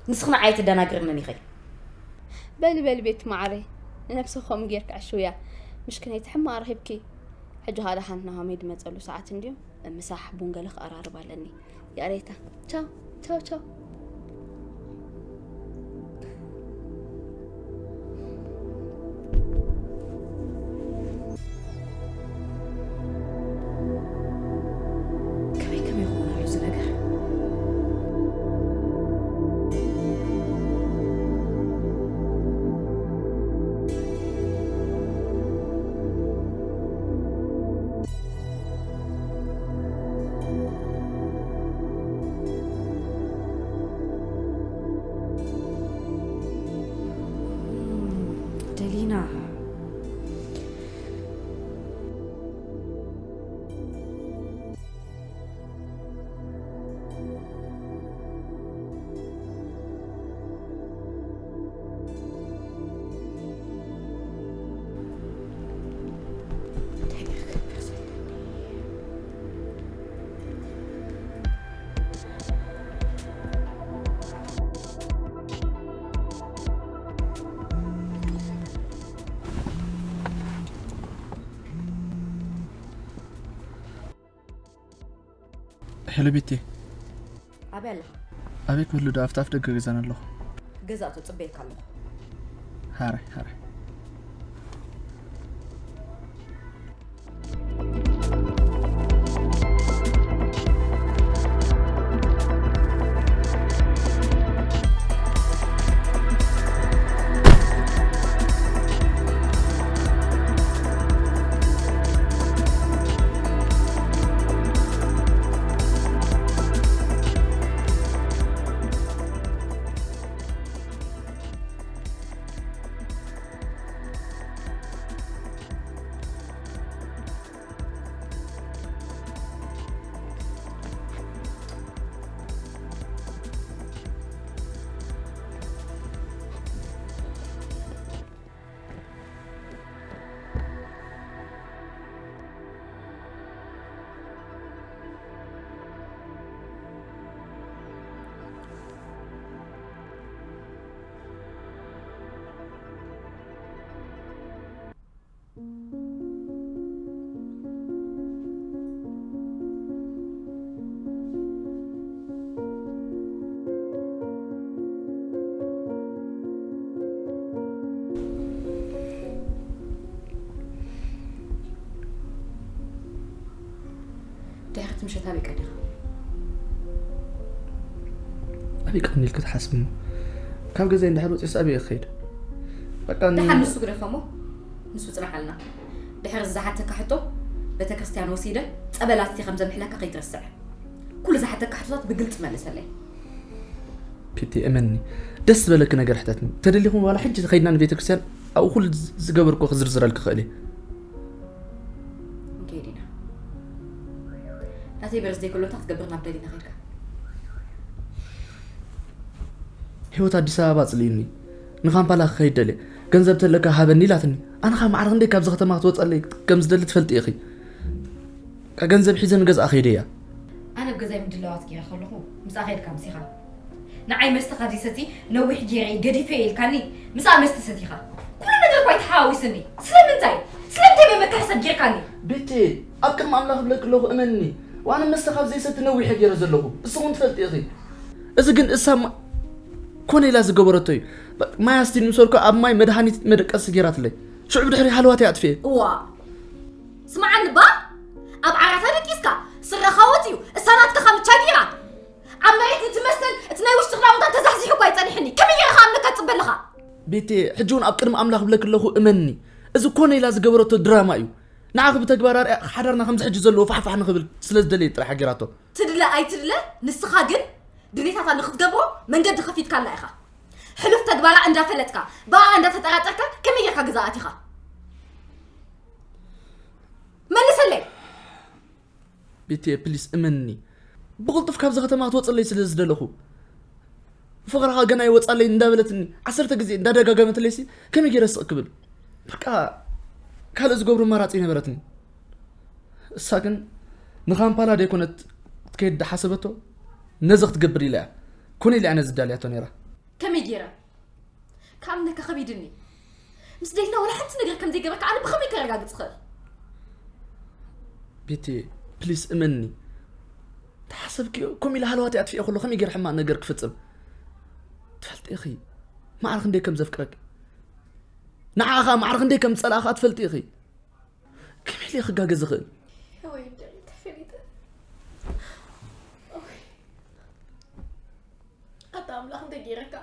ንስኺ ንዓይ ኣይተደናግርንን ኢኺ። በሊ፣ በሊ ቤቲ መዓረይ፣ ንነብስኺ ከምኡ ጌርኪ ዕሽውያ። ምሽ ክነይቲ ሕማቕ ረኺብኪ። ሕጂ ኸኣ ደሓን ናሆመይ ድመጸሉ ሰዓት እንድዩ። ምሳሕ ቡን ገለ ክቐራርብ ኣለኒ። ይቕሬታ። ቻው፣ ቻው፣ ቻው። ከመይ ከመይ ይኸውን ኣሎ እዚ ነገር? ደሊና። ሄሎ ቤቲ። ኣበይ ኣለኻ? ኣበይ ክህሉ ዶ? ኣብቲ ኣፍ ደገ ገዛና ኣለኹ። ገዛ እቶ ጽበየካ ኣለኹ። ሃራይ፣ ሃራይ። ድሕሪ እቲ ምሸት ኣበይ ቀዲኻ? ኣበይ ቀኒ ኢልኪ ትሓስቢ እሞ? ካብ ገዛይ እንድሕር ወፂእስ ኣበይ እየ ክኸይድ? በቃ ን- ደሓን ንሱ ግደፎ እሞ፣ ንሱ ፅናሓልና። ድሕሪ ዝሓተካ ሕቶ፣ ቤተክርስትያን ወሲደ ጸበል ኣስቲ ከም ዘምሕለካ ከይትረስዕ። ኩሉ ዝሓተካ ሕቶታት ብግልፂ መልሰለይ። ፒቲ፣ እመኒ፣ ደስ ዝበለኪ ነገር ሕተትኒ። ተደሊኹም ዋላ ሕጂ ከይድና ንቤተክርስትያን ኣብኡ ኩሉ ዝገበርኩ ክዝርዝረልኪ ክእል እየ። እንከይድ ኢና። ናተይ በርዝደይ ከሎ እንታይ ክትገብር ናብ ደሊና ከይድካ? ህይወት ኣዲስ ኣበባ ኣጽልዩኒ። ንካምፓላ ክኸይድ ደልየ። ገንዘብ ተለካ ሃበኒ ኢላትኒ። ኣነ ኸኣ ማዕረ ክንደይ ካብዚ ከተማ ክትወጸለይ ከም ዝደሊ ትፈልጢ ኢኺ። ካ ገንዘብ ሒዘ ንገዝኣ ከይደ እያ። ኣነ ኣብ ገዛይ ምድላዋት ገይረ ከለኹ ምስኣ ከይድካ ኣምሲኻ። ንዓይ መስተ ካብ ዘይሰቲ ነዊሕ ገይረ እየ ገዲፈ እየ ኢልካኒ፣ ምስኣ መስተ ሰቲኻ። ኩሉ ነገር እኳ እዩ ተሓዋዊስኒ። ስለምንታይ? ስለምንታይ መመክሒ ሰብ ጌርካኒ? ቤቲ፣ ኣብ ቅድሚ ኣምላኽ እብለኪ ኣለኹ፣ እመንኒ። ዋነ መስተ ካብ ዘይሰቲ ነዊሕ እየ ገይረ ዘለኹ። ንስኺ እውን ትፈልጢ ኢኺ። እዚ ግን እሳ ማ-፣ ኮነ ኢላ ዝገበረቶ እዩ። በ-፣ ማይ ኣስትኒ ምስ በልኩ ኣብ ማይ መድሃኒት መደቀሲ ገይራትለይ። ሽዑ ብድሕሪ ሃለዋት እየ ኣጥፊኤ። እዋ፣ ስምዓኒ እባ፣ ኣብ ዓራታ ደቂስካ፣ ስረኻ ወጺኡ፣ እሳ ናትካ ካምቻ ገይራ፣ ኣብ መሬት እቲ መስተን እቲ ናይ ውሽጢ ክዳውንታን ተዛሕዚሑ እኳ ይጸኒሕኒ። ከመይ ገይረ ከኣምነካ ትጽበ ኣለኻ? ቤቴ፣ ሕጂ እውን ኣብ ቅድሚ ኣምላኽ እብለኪ ኣለኹ፣ እመኒ። እዚ ኮነ ኢላ ዝገበረቶ ድራማ እዩ። ንዓኺ ብተግባር ኣርያ ሓዳርና ከምዚ ሕጂ ዘለዎ ፋሕፋሕ ንኽብል ስለ ዝደለየ ጥራሕ ገይራቶ። ትድለ ኣይትድለ፣ ንስኻ ግን ድሌታታ ንኽትገብሮ መንገዲ ከፊትካላ ኢኻ። ሕሉፍ ተግባራ እንዳፈለጥካ፣ ብኣኣ እንዳተጠራጠርካ ከመይ ጌርካ ገዛ ኣቲኻ? መልሰለይ። ቤቴ፣ ፕሊስ እመንኒ። ብቕልጡፍ ካብዚ ከተማ ክትወፅለይ ስለ ዝደለኹ። ፍቕርኻ ገና ይወፃለይ እንዳበለትኒ ዓሰርተ ግዜ እንዳደጋገመትለይሲ ከመይ ገይረ ስቕ ክብል? በቃ ካልእ ዝገብሮ ኣማራፂ ኣይነበረትኒ። እሳ ግን ንካምፓላ ደይኮነት ክትከይድ ዝሓሰበቶ፣ ነዚ ክትገብር ኢላ እያ። ኮነ ኢላ እያ ነዚ ዳልያቶ ነይራ። ከመይ ገይራ? ክኣምነካ ከቢድኒ። ምስ ደይና ዋላ ሓንቲ ነገር ከም ዘይገበርካ ኣነ ብኸመይ ከረጋግጽ እኽእል? ቤቴ፣ ፕሊስ እመንኒ። ተሓሰብክዮ፣ ከምኡ ኢለ ሃለዋተይ ኣጥፊኤ ከሎ ከመይ ገይረ ሕማቕ ነገር ክፍጽም? ትፈልጢ ኢኺ፣ ማዕረ ክንደይ ከም ዘፍቅረኪ። ንዓኻ ማዕረ ክንደይ ከም ዝጸላእኻ ትፈልጢ ኢኺ። ከመይ ኢለ ክጋገ ዝኽእል? ወይ ደይ ተፈሊጠ። ኦይ። ኣታ ኣምላኽ እንታይ ገይረካ?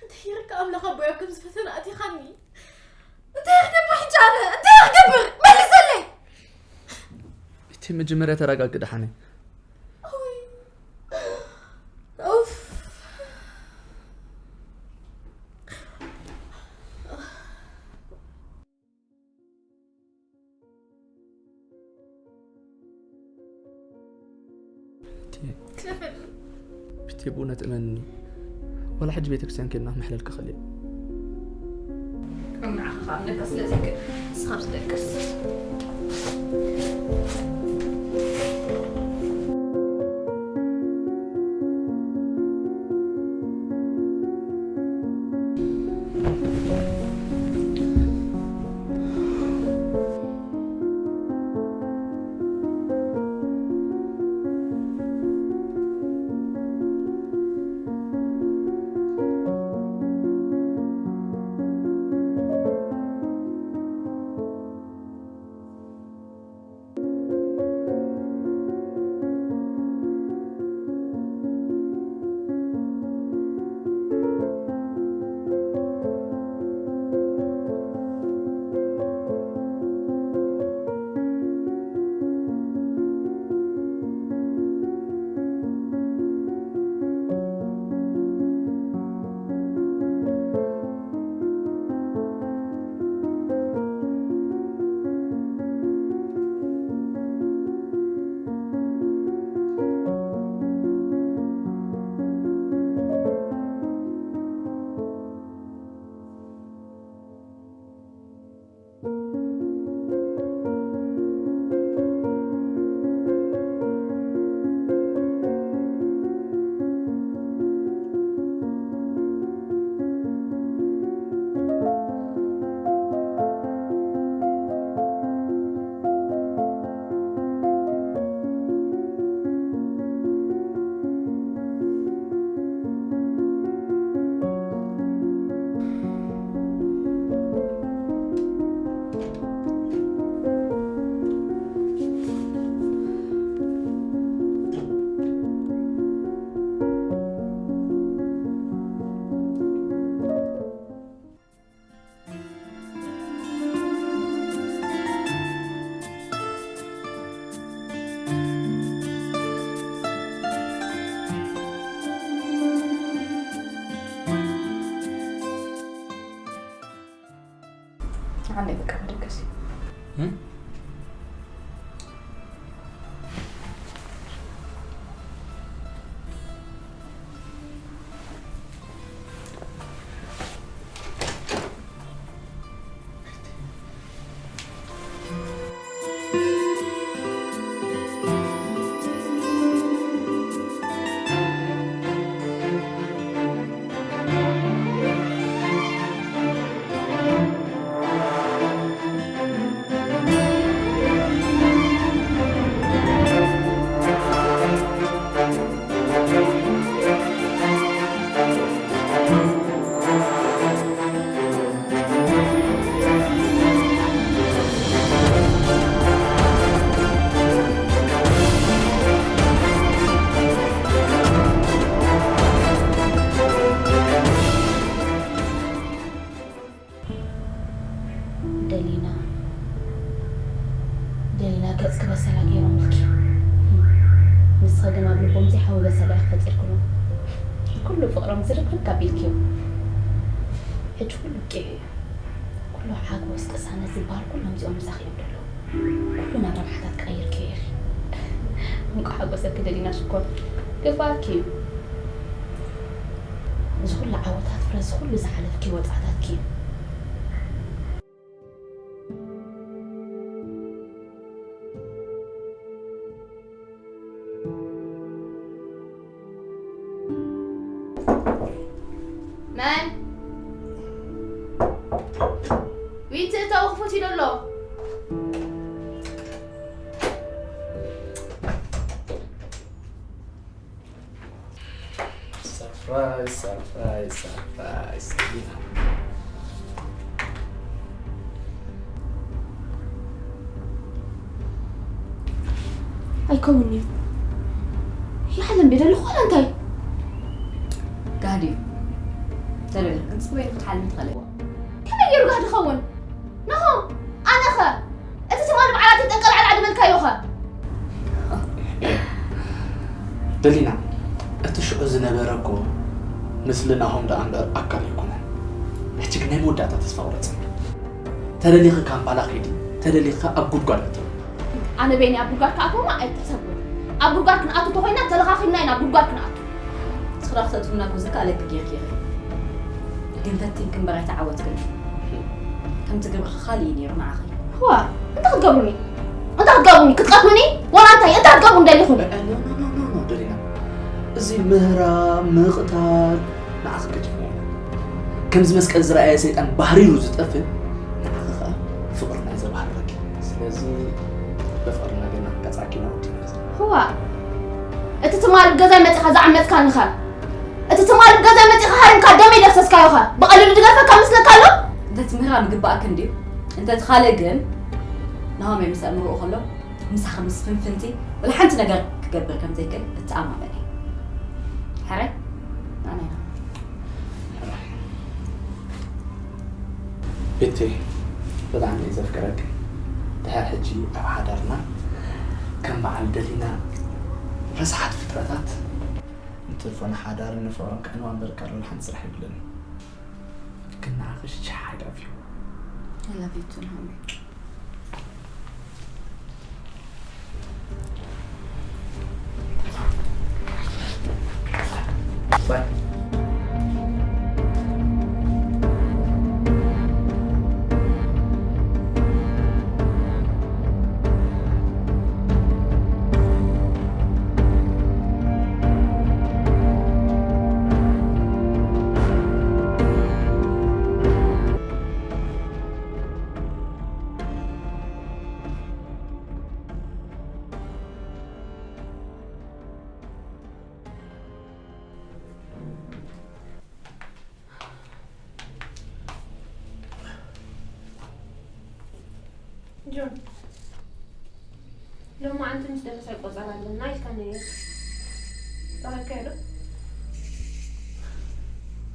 እንታይ ገይረካ? ኣምላኽ ኣቦይ ኣብ ከምዚ ፈተና ኣቲኻኒ። እንታይ ክገብር ሕጂ ኣነ? እንታይ ክገብር? መልሰለይ። እቲ መጀመርያ ተረጋጊ ደሓነይ። ኦይ። ኡፍ። ቤቴ፣ ክፈል። ቤቴ፣ ብእውነት እመንኒ። ዋላ ሕጂ ቤተክርስትያን ከይድና ክምሕለል ክኽእል እየ። ንዓኻ ከኣምነካ ስለ ዘይክእል፣ ንስኻ ምስ ደቅስ። ኣነ በቃ መደገሲ። እም? ሰብኣይ ፈጢርክሉ። ኩሉ ፍቕሮም ዝርግርግ ኣቢልክዮ። ሕጂ ኩሉ ብቂዑ እዩ። ኩሉ ሓጎስ ቅሳነት ዝበሃል ኩሎም እዚኦም ምሳኺ እዮም ዘለዉ። ኩሉ ናብ ረብሓታት ቀይርክዮ ኢኺ። እንቋዕ ሓጎሰኪ ደሊና ሽኮር። ግባኣኪ እዩ። እዚ ኩሉ ዓወታት ፍረ እዚ ኩሉ ዝሓለፍኪ ወጽዓታትኪ እዩ። መን? ዊቲ እተው ክፉት ኢሉ ኣሎ። ሰርፕራይዝ፣ ሰርፕራይዝ፣ ሰርፕራይዝ። ኣይከውንን እዩ። ይሓልም ድየ ደለኹ ዋላ እንታይ? ጋህዲ እዩ። ተረጋጊ። ክንጽበይ ክትሓልሚ ትኽእሊ። ከመይ ገይሩ ጋህዲ ኸውን? ናሆም፣ ኣነኸ? እቲ ትማሊ በዓላት ይጠንቀል ዓልዓ ድበልካዮኸ? ደሊና፣ እቲ ሽዑ ዝነበረ እኮ ምስሊ ናሆም ደኣ እምበር ኣካል ኣይኮነን። ሕጂ ግን ናይ መወዳእታ ተስፋ ቁረጽ። ተደሊኺ ካምፓላ ኺዲ፣ ተደሊኺ ኣብ ጉድጓድ ኣትዊ። ኣነ በይነይ ኣብ ጉድጓድ ክኣትወማ ኣይትሕሰብዎ። ኣብ ጉድጓድ ክንኣቱ እንተኾይና ተለኻኺብና ኢና ኣብ ጉድጓድ ክንኣቱ። ንስኺ ዶ ክትእትውና እኮ ዝከኣለኪ ጌርኪ ኢኺ። ግን ፈቲንኪ እምበር ኣይተዓወትክን። ከምቲ ግብርኺ ካልእ እዩ ነይሩ ንዓኺ። እዋ፣ እንታይ ክትገብሩኒ? እንታይ ክትገብሩኒ? ክትቀትሉኒ? ዋላ እንታይ? እንታይ ክትገብሩኒ ደሊኹም? እ፣ እ፣ ኖ፣ ኖ፣ ኖ፣ ኖ፣ ኖ፣ ደሊና። እዚ ምህራም፣ ምቕታል ንዓኺ ገዲፍዎ። ከምዚ መስቀል ዝረኣየ ሰይጣን ባህሪሩ ዝጠፍእ፣ ንዓኺ ኸኣ ፍቕርና እዩ ዘባህርረኪ። ስለዚ ብፍቕርና ጌርና ክንቀጽዓኪ ኢና ወዲና ዘለና። እዋ፣ እቲ ትማሊ ገዛይ መጺኻ ዝዓመጽካኒ ኸ? እቲ ትማሊ ገዛይ መጺኻ ሃሪምካ ደመይ ደፍሰስካዮ ኸ? ብቐሊሉ ዝገድፈካ መስለካ ኣሎ? እንተ እቲ ምህራም ይግባኣኪ እንድዩ። እንተ እቲ ካልእ ግን ናሆም ምስ ኣእምሮኡ ከሎ ምሳኺ ምስ ፍንፍንቲ ወላ ሓንቲ ነገር ክገብር ከም ዘይክእል እተኣማመን እየ። ሕራይ? ንዓና ኢና። ቤቲ፣ ብጣዕሚ እየ ዘፍቅረኪ። ድሕሪ ሕጂ ኣብ ሓዳርና ከም በዓል ደሊና ረሳሓት ፍጥረታት ንትርፎ ንሓዳርን ንፍቕርን ከዕንዋ እምበር ካልእ ሓንቲ ስራሕ የብለንን። ግን ንዓኺ ሽሕ ሓይሊ ኣፍዮ። I love you too, ናሆመይ። ባይ። ጆን፣ ሎማዓንቲ ምስ ደረሰ ቆጸራ ኣለና ኢልካ ነይሩ። ረኸብካዮ ዶ?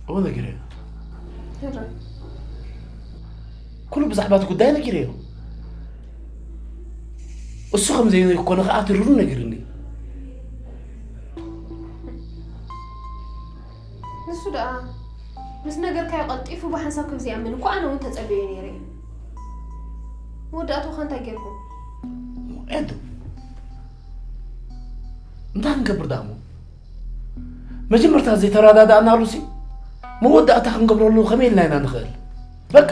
እወ፣ ነጊረዮ። ሕራይ። ኩሉ ብዛዕባ እቲ ጉዳይ ነጊረዮ። እሱ ከም ዘይኮነ ከኣ ትርሩ ነጊርኒ። ንሱ ደኣ ምስ ነገርካዮ ቀልጢፉ ብሓንሳብ ከም ዘይኣምን እኮ ኣነ እውን ተጸብየ ነይረ እየ። መወዳእትኡ ኸ እንታይ ጌርኩም? ኤዱ፣ እንታይ ክንገብር ደኣ እሞ? መጀመርታ ዘይተረዳዳእናሉሲ መወዳእታ ክንገብረሉ ከመይ ኢልና ኢና ንኽእል? በቃ፣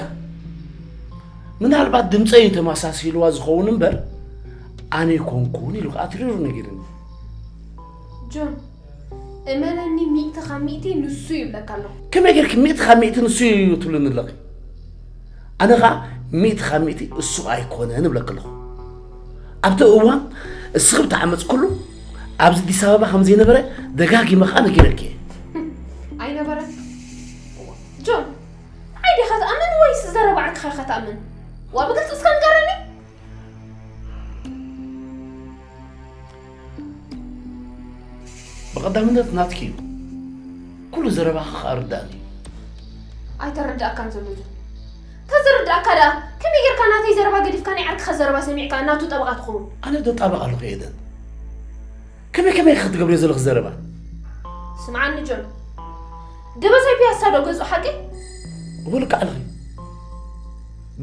ምናልባት ድምፀይ እዩ ተመሳሲልዋ ዝኸውን እምበር፣ ኣነ ኣይኮንኩን ኢሉ ከዓ ትሪሩ ነጊርኒ። ጆን፣ እመነኒ፣ ሚእቲ ካብ ሚእቲ ንሱ ይብለካ ኣለኹ። ከመይ ጌርኪ ሚእቲ ካብ ሚእቲ ንሱ እዩ ትብልኒ ኣለኺ? ኣነ ኸዓ ሚእቲ ካብ ሚእቲ እሱ ኣይኮነን እብለኪ ኣለኹ። ኣብቲ እዋን እስኺ ብትዓመፅክሉ ኣብዚ ኣዲስ ኣበባ ከም ዘይነበረ ደጋጊመ ኸዓ ነጊረኪ እየ። ኣይነበረን። ጆን፣ ንዓይ ዲኻ ትኣምን ወይስ ዘረባ ዓርክኻ ኢኻ ትኣምን? ዋ፣ ብግልፂ እስከ ንገረኒ። ብቐዳምነት ናትኪ እዩ። ኩሉ ዘረባኺ ኸኣ ርዳእኒ እዩ። ኣይተረድኣካን ዘሎ ጆን። ተዝርድኣካ ደኣ ከመይ ጌርካ ናተይ ዘረባ ገዲፍካ ናይ ዓርክኻ ዘረባ ሰሚዕካ ናቱ ጠበቓ ትኸውን? ኣነ ዶ ጠበቓ ኣለኹ ኤደን? ከመይ ከመይ ኢኺ ክትገብርዮ ዘለኺ ዘረባ? ስምዓኒ ጆን፣ ደበሳይ ፒያሳ ዶ ገዝኡ ሓቂ? እወ ልክዕ ኣለኺ።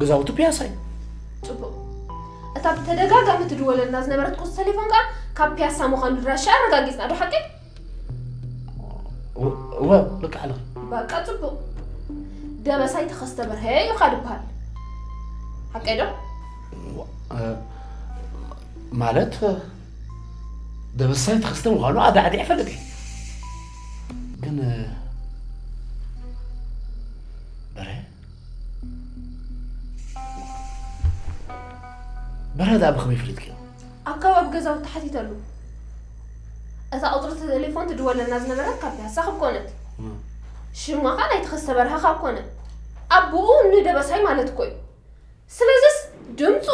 ገዛውቱ ፒያሳ እዩ። ጽቡቕ። እታ ብተደጋጋሚ ትድወለልና ዝነበረት ቁጽሪ ቴሌፎን ከኣ ካብ ፒያሳ ምዃኑ ድራሻ ኣረጋጊጽና ዶ ሓቂ? እወ፣ እወ፣ ልክዕ ኣለኺ። በቃ ጽቡቕ። ደበሳይ ተኸስተ በርሀ እዩ ኸኣ ድበሃል። ሓቀይ ዶ? እወ፣ እ፣ ማለት፣ ደበሳይ ተኸስተ ምዃኑ ኣዳዕዲዐ እፈልጥ እየ። ግን፣ በርሀ? በርሀ ደኣ ብኸመይ ፈሊጥክዮ? ኣብ ከባቢ ገዛውቲ ተሓቲተሉ። እታ ቁጽሪ ተሌፎን ትድወለልና ዝነበረት ካብ ፒያሳ ካብ ኮነት፣ እም። ሽማ ኸኣ ናይ ተኸስተ በርሀ ካብ ኮነ፣ ኣቦኡ ንደበሳይ ማለት እኮ እዩ። ስለዚስ ድምጹ፣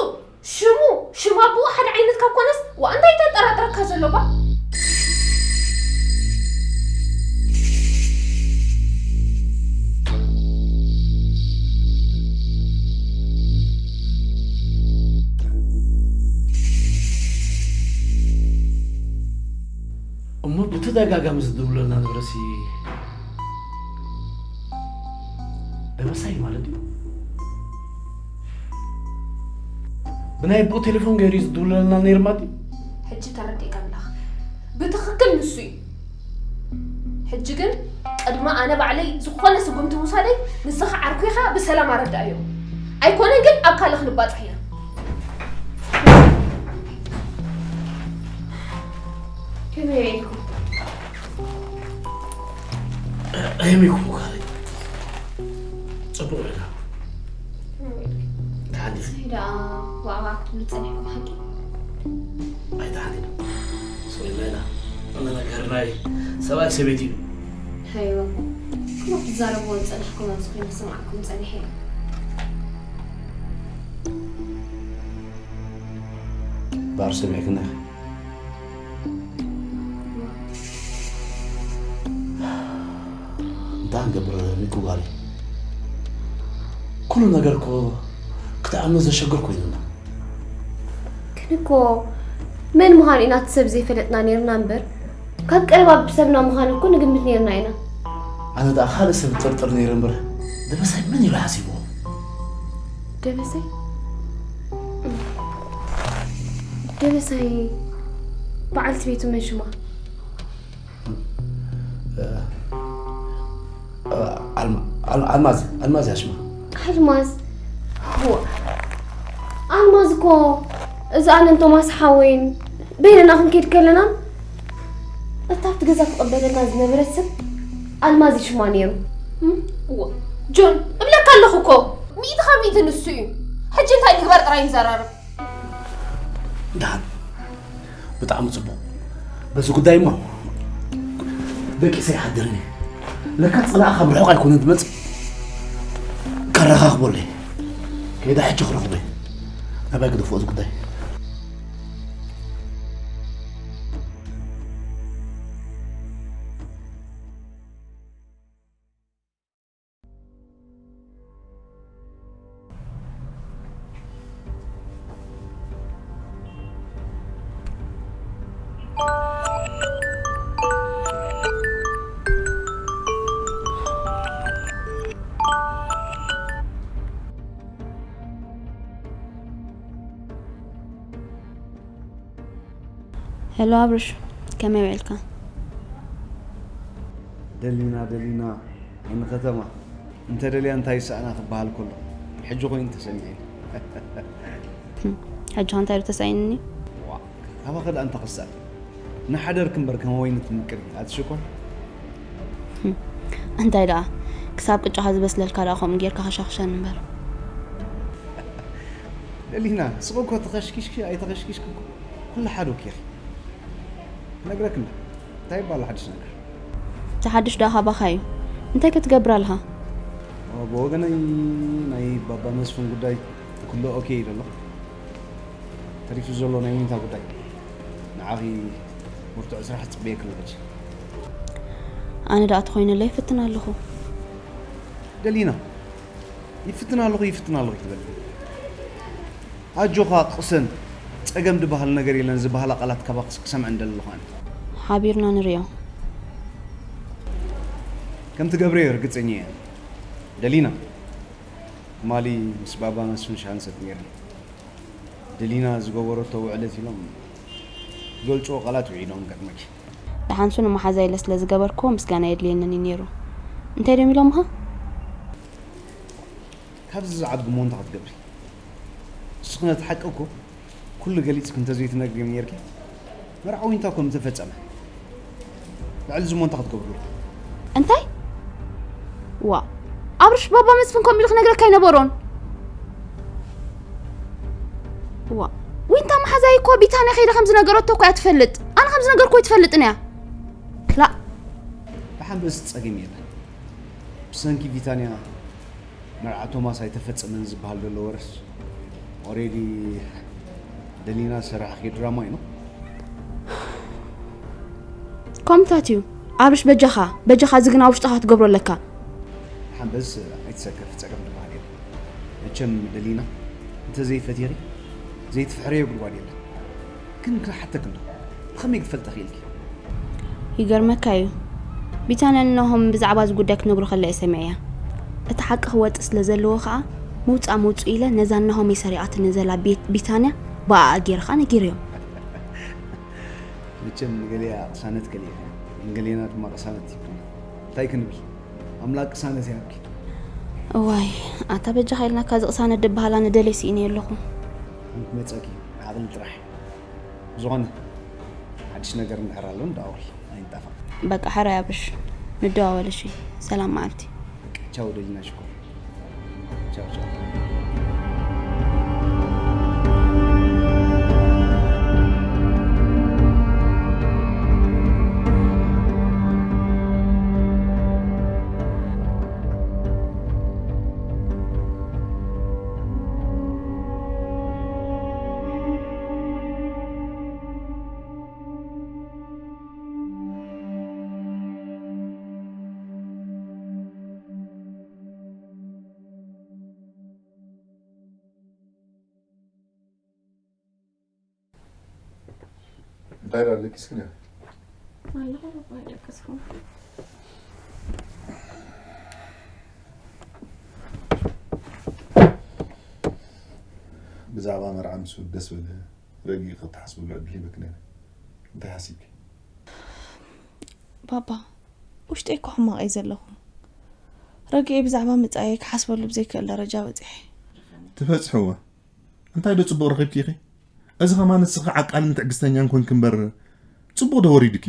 ሽሙ፣ ሽም ኣቦኡ ሓደ ዓይነት ካብ ኮነስ፣ ዋእ እንታይ ተጠራጥረካ ዘሎ እባ? እሞ ብተደጋጋሚ ዝድውለልና ነበረሲ ደበሳይ ማለት እዩ። ብናይ ኣቦኡ ቴሌፎን ገይሩ እዩ ዝድውለልና ነይሩ ማለት እዩ። ሕጂ ተረዲእካ ኣለኻ። ብትኽክል ንሱ እዩ። ሕጂ ግን ቅድሚ ኣነ ባዕለይ ዝኾነ ስጉምቲ ምውሳደይ ንስኻ ዓርኩ ኢኻ ብሰላም ኣረድኣዮ። ኣይኮነን ግን ኣብ ካልእ ክንባጻሕ ኢና። ከመይ ውዒልኩም? ከመይ ውዒልኩም? ጽቡቕ ውዒልና። ከመይ ውዒልኩም? ደሓን ዲኺ? እንታይ ደኣ ዋዕዋዕ ክትብሉ ጸኒሕኩም ሓቂ? ኣይተሓቲና። ሰው የለና። እነ ነገር ናይ ሰብኣይ ሰበይቲ እዩ። ሃይወ፣ ኩሉ ክትዛረብዎ ዝጸናሕኩም ኣብዚ ኮይነ ሰማዕኩም ጸኒሐ እየ። ባር ሰሚዕክና ኢኺ። እንታይ ክንገብር ሚኩ ጓለይ? ኩሉ ነገር እኮ ክትኣምኖ ዘሸግር ኮይኑና። ግን እኮ መን ምዃኑ ኢና እቲ ሰብ ዘይፈለጥና ነይርና እምበር፣ ካብ ቀረባ ብሰብና ምዃኑ እኮ ንግምት ነይርና ኢና። ኣነ ደኣ ካልእ ሰብ እጥርጥር ነይረ እምበር፣ ደበሳይ መን ኢሉ ሓሲብዎ? ደበሳይ? ደበሳይ በዓልቲ ቤቱ መን ሽማ? እ፣ እ፣ ኣልማ-፣ ኣል-፣ ኣልማዝ፣ ኣልማዝ እያ ሽማ። ኣልማዝ? ዋ፣ ኣልማዝ እኮ እዚ ኣነን ቶማስ ሓወይን በይንና ክንከይድ ከለና እታ ኣብቲ ገዛ ትቕበለና ዝነበረት ሰብ ኣልማዝ እዩ ሽማ ነይሩ። እም? እዎ፣ ጆን፣ እብለካ ኣለኹ እኮ። ሚእቲ ካብ ሚእቲ ንሱ እዩ። ሕጂ እንታይ ንግበር ጥራይ ንዘራረብ። ደሓን። ብጣዕሚ ጽቡቕ። በዚ ጉዳይ እሞ ደቂሰ ይሓድርን እየ። ለካ ጽላእ ካብ ርሑቕ ኣይኮነን ዝመጽእ። ከረኻኽቦ ኣለየ። ከይዳ ሕጂ ክረኽቦ እየ። ናባይ ግደፎ እዚ ጉዳይ። ሄሎ ኣብርሽ፣ ከመይ ውዒልካ? ደሊና፣ ደሊና፣ ዓይኒ ከተማ። እንተ ደልያ እንታይ ይስኣና ክበሃል ከሎ፣ ሕጂ ኮይኑ ተሰሚዑኒ። ሕጂ ከ እንታይ ዶ ተሳኢኑኒ? ዋ፣ ካባኺ ደኣ እንታይ ክስኣን? ንሓደርኪ እምበር ከም ወይኒ ትምቅሪ፣ ኣቲ ሽኮር። እንታይ ደኣ፣ ክሳብ ቅጫኻ ዝበስለልካ ደኣ ከምኡ ጌርካ ከሻኽሸኒ እምበር። ደሊና፣ ስቕ እኮ ተኸሽኪሽኪ ኣይተኸሽኪሽኪ እኮ ኩሉ ሓደ እኮ ኢኺ። ነግረክና፣ እንታይ ይበሃል ሓድሽ ነገር? እቲ ሓድሽ ደኣ ካባኻ እዩ። እንታይ ክትገብር ኣለኻ? ኦ፣ ብወገነይ ናይ ባባ መስፍን ጉዳይ ኩሉ ኦኬ እዩ ዘሎ። ተሪፉ ዘሎ ናይ ዊንታ ጉዳይ። ንዓኺ ብርቱዕ ስራሕ ትጽበየኪ ኣለኹ። ኣነ ደኣ ተኾይነለይ ይፍትን ኣለኹ። ደሊና፣ ይፍትን ኣለኹ፣ ይፍትን ኣለኹ ትበል። ኣጆኻ ቅሰን፣ ጸገም ዝበሃል ነገር የለን ዝበሃላ ቃላት ካባኺ ክሰምዐን ደሊ ኣለኹ ኣነ። ሓቢርና ንርእዮ። ከም ትገብርዮ ርግጸኛ እየ። ደሊና፣ ትማሊ ምስ ባባ መስፍን ሻሂ ንሰቲ ነይርና። ደሊና ዝገበረቶ ውዕለት ኢሎም ዝገልጽዎ ቃላት ውዒሎም ቅድመኪ። ደሓንሱ ንመሓዛይ ኢለ ስለ ዝገበርክዎ ምስጋና የድልየንን እዩ ነይሩ። እንታይ ድዮም ኢሎምኻ? ካብዚ ዝዓቢ እሞ እንታይ ክትገብሪ? ንስኺ ነቲ ሓቂ እኮ ኩሉ ገሊጽኪ እንተዘይትነግርዮም ነይርኪ፣ መርዓ ዊንታ እኮ ምተፈጸመ። ልዕሊ እዚ እሞ እንታይ ክትገብሩ? እንታይ? ዋ፣ ኣብርሽ፣ ባባ መስፍን ከምኡ ኢሉ ክነግረካ ኣይነበሮን። ዋ፣ ዊንታ መሓዛይ እኮ ቢታንያ ከይደ ከም ዝነገረቶ እኮ እያ ትፈልጥ። ኣነ ከም ዝነገርኩ ኣይትፈልጥን እያ። ክላእ። ደሓን በዚ ጸገም የለን። ብሰንኪ ቢታንያ መርዓ ቶማስ ኣይተፈጸመን ዝበሃል ዘሎ ወረስ ኦሬዲ ደሊና ዝሰራሕክዮ ድራማ እዩ ነው። ከምታት እዩ። ኣብርሽ፣ በጃኻ፣ በጃኻ፣ እዚ ግን ኣብ ውሽጥኻ ክትገብሮ ኣለካ። ሓንበስ ኣይትሰከፍ፣ ጸገም ዝበሃል የለን። መቸም ደሊና እንተዘይፈቲኺ ዘይትፍሕረዮ ጉድጓድ የለን። ግን ክሓተክ እንዶ፣ ብኸመይ ክትፈልጠ ክኢልኪ? ይገርመካ እዩ። ቢታንያ ንኖሆም ብዛዕባ እዚ ጉዳይ ክትነግሮ ከላ እየ ሰሚዐያ። እቲ ሓቂ ክወጽእ ስለ ዘለዎ ከኣ፣ ምውጻእ ምውጽኡ ኢለ ነዛ ንኖሆም እየ ሰሪቓትኒ ዘላ ቤት ቢታንያ ብኣኣ ገይረ ከኣ ነጊረዮም። መቸም ንገሊኣ ቅሳነት ከሊእካ፣ ንገሊና ድማ ቅሳነት ይብሉና። እንታይ ክንብል? ኣምላክ ቅሳነት ይሃብኪ። እዋይ፣ ኣታ በጃኻ ኢልናካ እዚ ቅሳነት ድበሃል ኣነ ደልየ ስኢነ ኣለኹ። ከምቲ መጸኪ ዓቕሊ ጥራሕ። ብዝኾነ፣ ሓድሽ ነገር እንድሕር ኣሎ ንደዋወል፣ ኣይንጣፋእ። በቃ ሕራይ ኣብርሽ፣ ንደዋወል እሺ። ሰላም መዓልቲ። ቻው ደሊና ሽኮር። ቻው ቻው። እንታይ ደኣ ደቂስኪ ነይሩ? ኣለኹ ባባ፣ ደቀስኩ። ብዛዕባ መርዓ ምስ ወደስ በለ ረጊእ ክትሓስብሉ ዕድል ሂበኪ ነይረ። እንታይ ሓሲብኪ? ባባ፣ ውሽጠይ እኮ ሕማቕ እየ ዘለኹ። ረጊኤ ብዛዕባ መጻኢየይ ክሓስበሉ ብዘይክእል ደረጃ በጺሐ። ትፈጽሕዎ? እንታይ ዶ ጽቡቕ ረኺብኪ ኢኺ? እዚ ኸማን ንስኺ ዓቃልን ትዕግስተኛን ኮንኪ እምበር፣ ጽቡቕ ዶ ወሪዱኪ?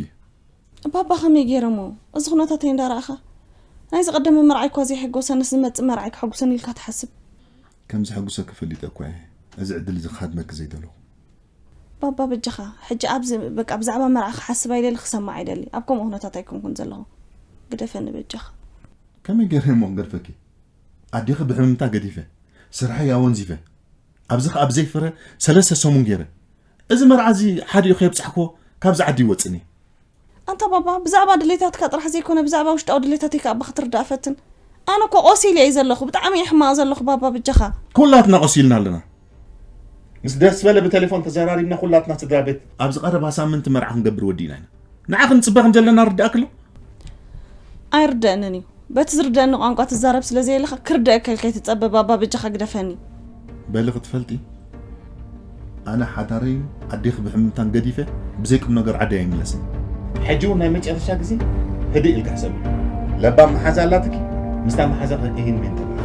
ባባ፣ ከመይ ገይረ እሞ? እዚ ኩነታተይ እንዳረኣኻ፣ ናይ ዝቐደመ መርዓይ እኳ ዘይሐጎሰንስ፣ ዝመጽእ መርዓይ ክሐጉሰኒ ኢልካ ትሓስብ? ከም ዘሐጉሰኪ ፈሊጠ እኳ እየ እዚ ዕድል እዚ ክሃድመኪ ዘይደለኹ። ባባ፣ በጃኻ፣ ሕጂ ኣብዚ፣ በቃ፣ ብዛዕባ መርዓ ክሓስብ ኣይደሊ፣ ክሰምዕ ኣይደሊ። ኣብ ከምኡ ኩነታት ኣይኮንኩን ዘለኹ። ግደፈኒ በጃኻ። ከመይ ገይረ እሞ ክገድፈኪ? ኣዴኺ ብሕምምታ ገዲፈ፣ ስርሐይ ኣወንዚፈ፣ ኣብዚ ኸኣ ብዘይ ፍረ ሰለስተ ሰሙን ገይረ። እዚ መርዓ እዚ ሓዲኡ ከየብጻሕክዎ ካብዚ ዓዲ ይወጽእን እየ። ኣንታ ባባ፣ ብዛዕባ ድሌታትካ ጥራሕ ዘይኮነ፣ ብዛዕባ ውሽጣዊ ድሌታተይ ከኣ እባ ክትርዳእ ፈትን። ኣነ እኮ ቆሲለ እየ ዘለኹ፣ ብጣዕሚ እየ ሕማቕ ዘለኹ ባባ፣ በጃኻ። ኩላትና ቆሲልና ኣለና። ምስ ደስ በለ ብቴሌፎን ተዘራሪብና ኩላትና ስድራ ቤት። ኣብዚ ቀረባ ሳምንቲ መርዓ ክንገብር ወዲእና ኢና። ንዓኺ ንጽበ ከም ዘለና ርዳእኪ ኣሎ? ኣይርደእንን እዩ። በቲ ዝርደእኒ ቋንቋ ትዛረብ ስለ ዘየለኻ፣ ክርደእካ ኢልካ ኣይትጸበ ባባ፣ በጃኻ ግደፈኒ። በሊ ክትፈልጢ፣ ኣነ ሓዳረይን ኣዴኺ ብሕምምታን ገዲፈ ብዘይ ቁም ነገር ዓደይ ኣይምለስን። ሕጂ እውን ናይ መጨረሻ ግዜ ህድእ ኢልካ ሕሰብ። ለባም መሓዛ ኣላትኪ፣ ምስታ መሓዛኺ እሂን ሜን ተብሎ።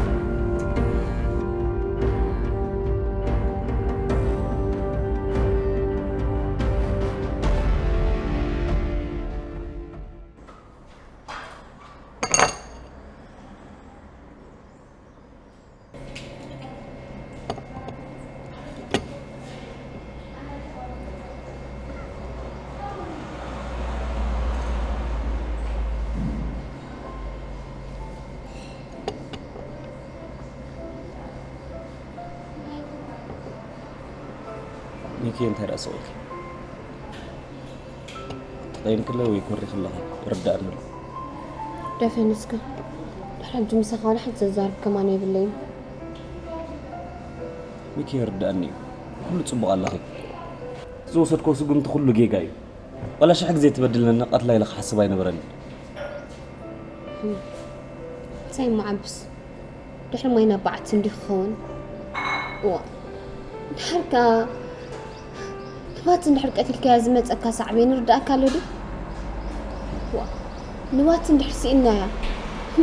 ሚኪ፣ እንታይ ደኣ ስቕ ኢልካ? ተጠይምክለ ወይ ኮሪኽለኻ? ርዳእኒ ኣሎ። ደፈን እስከ። ድሕሪ ሕጂ ምሳኻ ዋላ ሓንቲ ዘዛርብ ከማን የብለይን። ሚኪ፣ ርዳእኒ እዩ። ኩሉ ጽቡቕ ኣለኺ። ዝወሰድክዎ ስጉምቲ ኩሉ ጌጋ እዩ። ዋላ ሽሕ ግዜ ትበድለኒ ቀትላ ኢለ ክሓስብ ኣይነበረኒ። ሳይ መዓብስ ድሕሪ ማይ ናብ በዓቲ እንዲህ ክኸውን። እዋ፣ ድሓር ከኣ ንባት እንድሕር ቀቲልካያ ዝመጸካ ሳዕቤን ይርዳእካ ኣሎ ድዩ? እዋ፣ ንባት እንድሕር ስኢናያ፣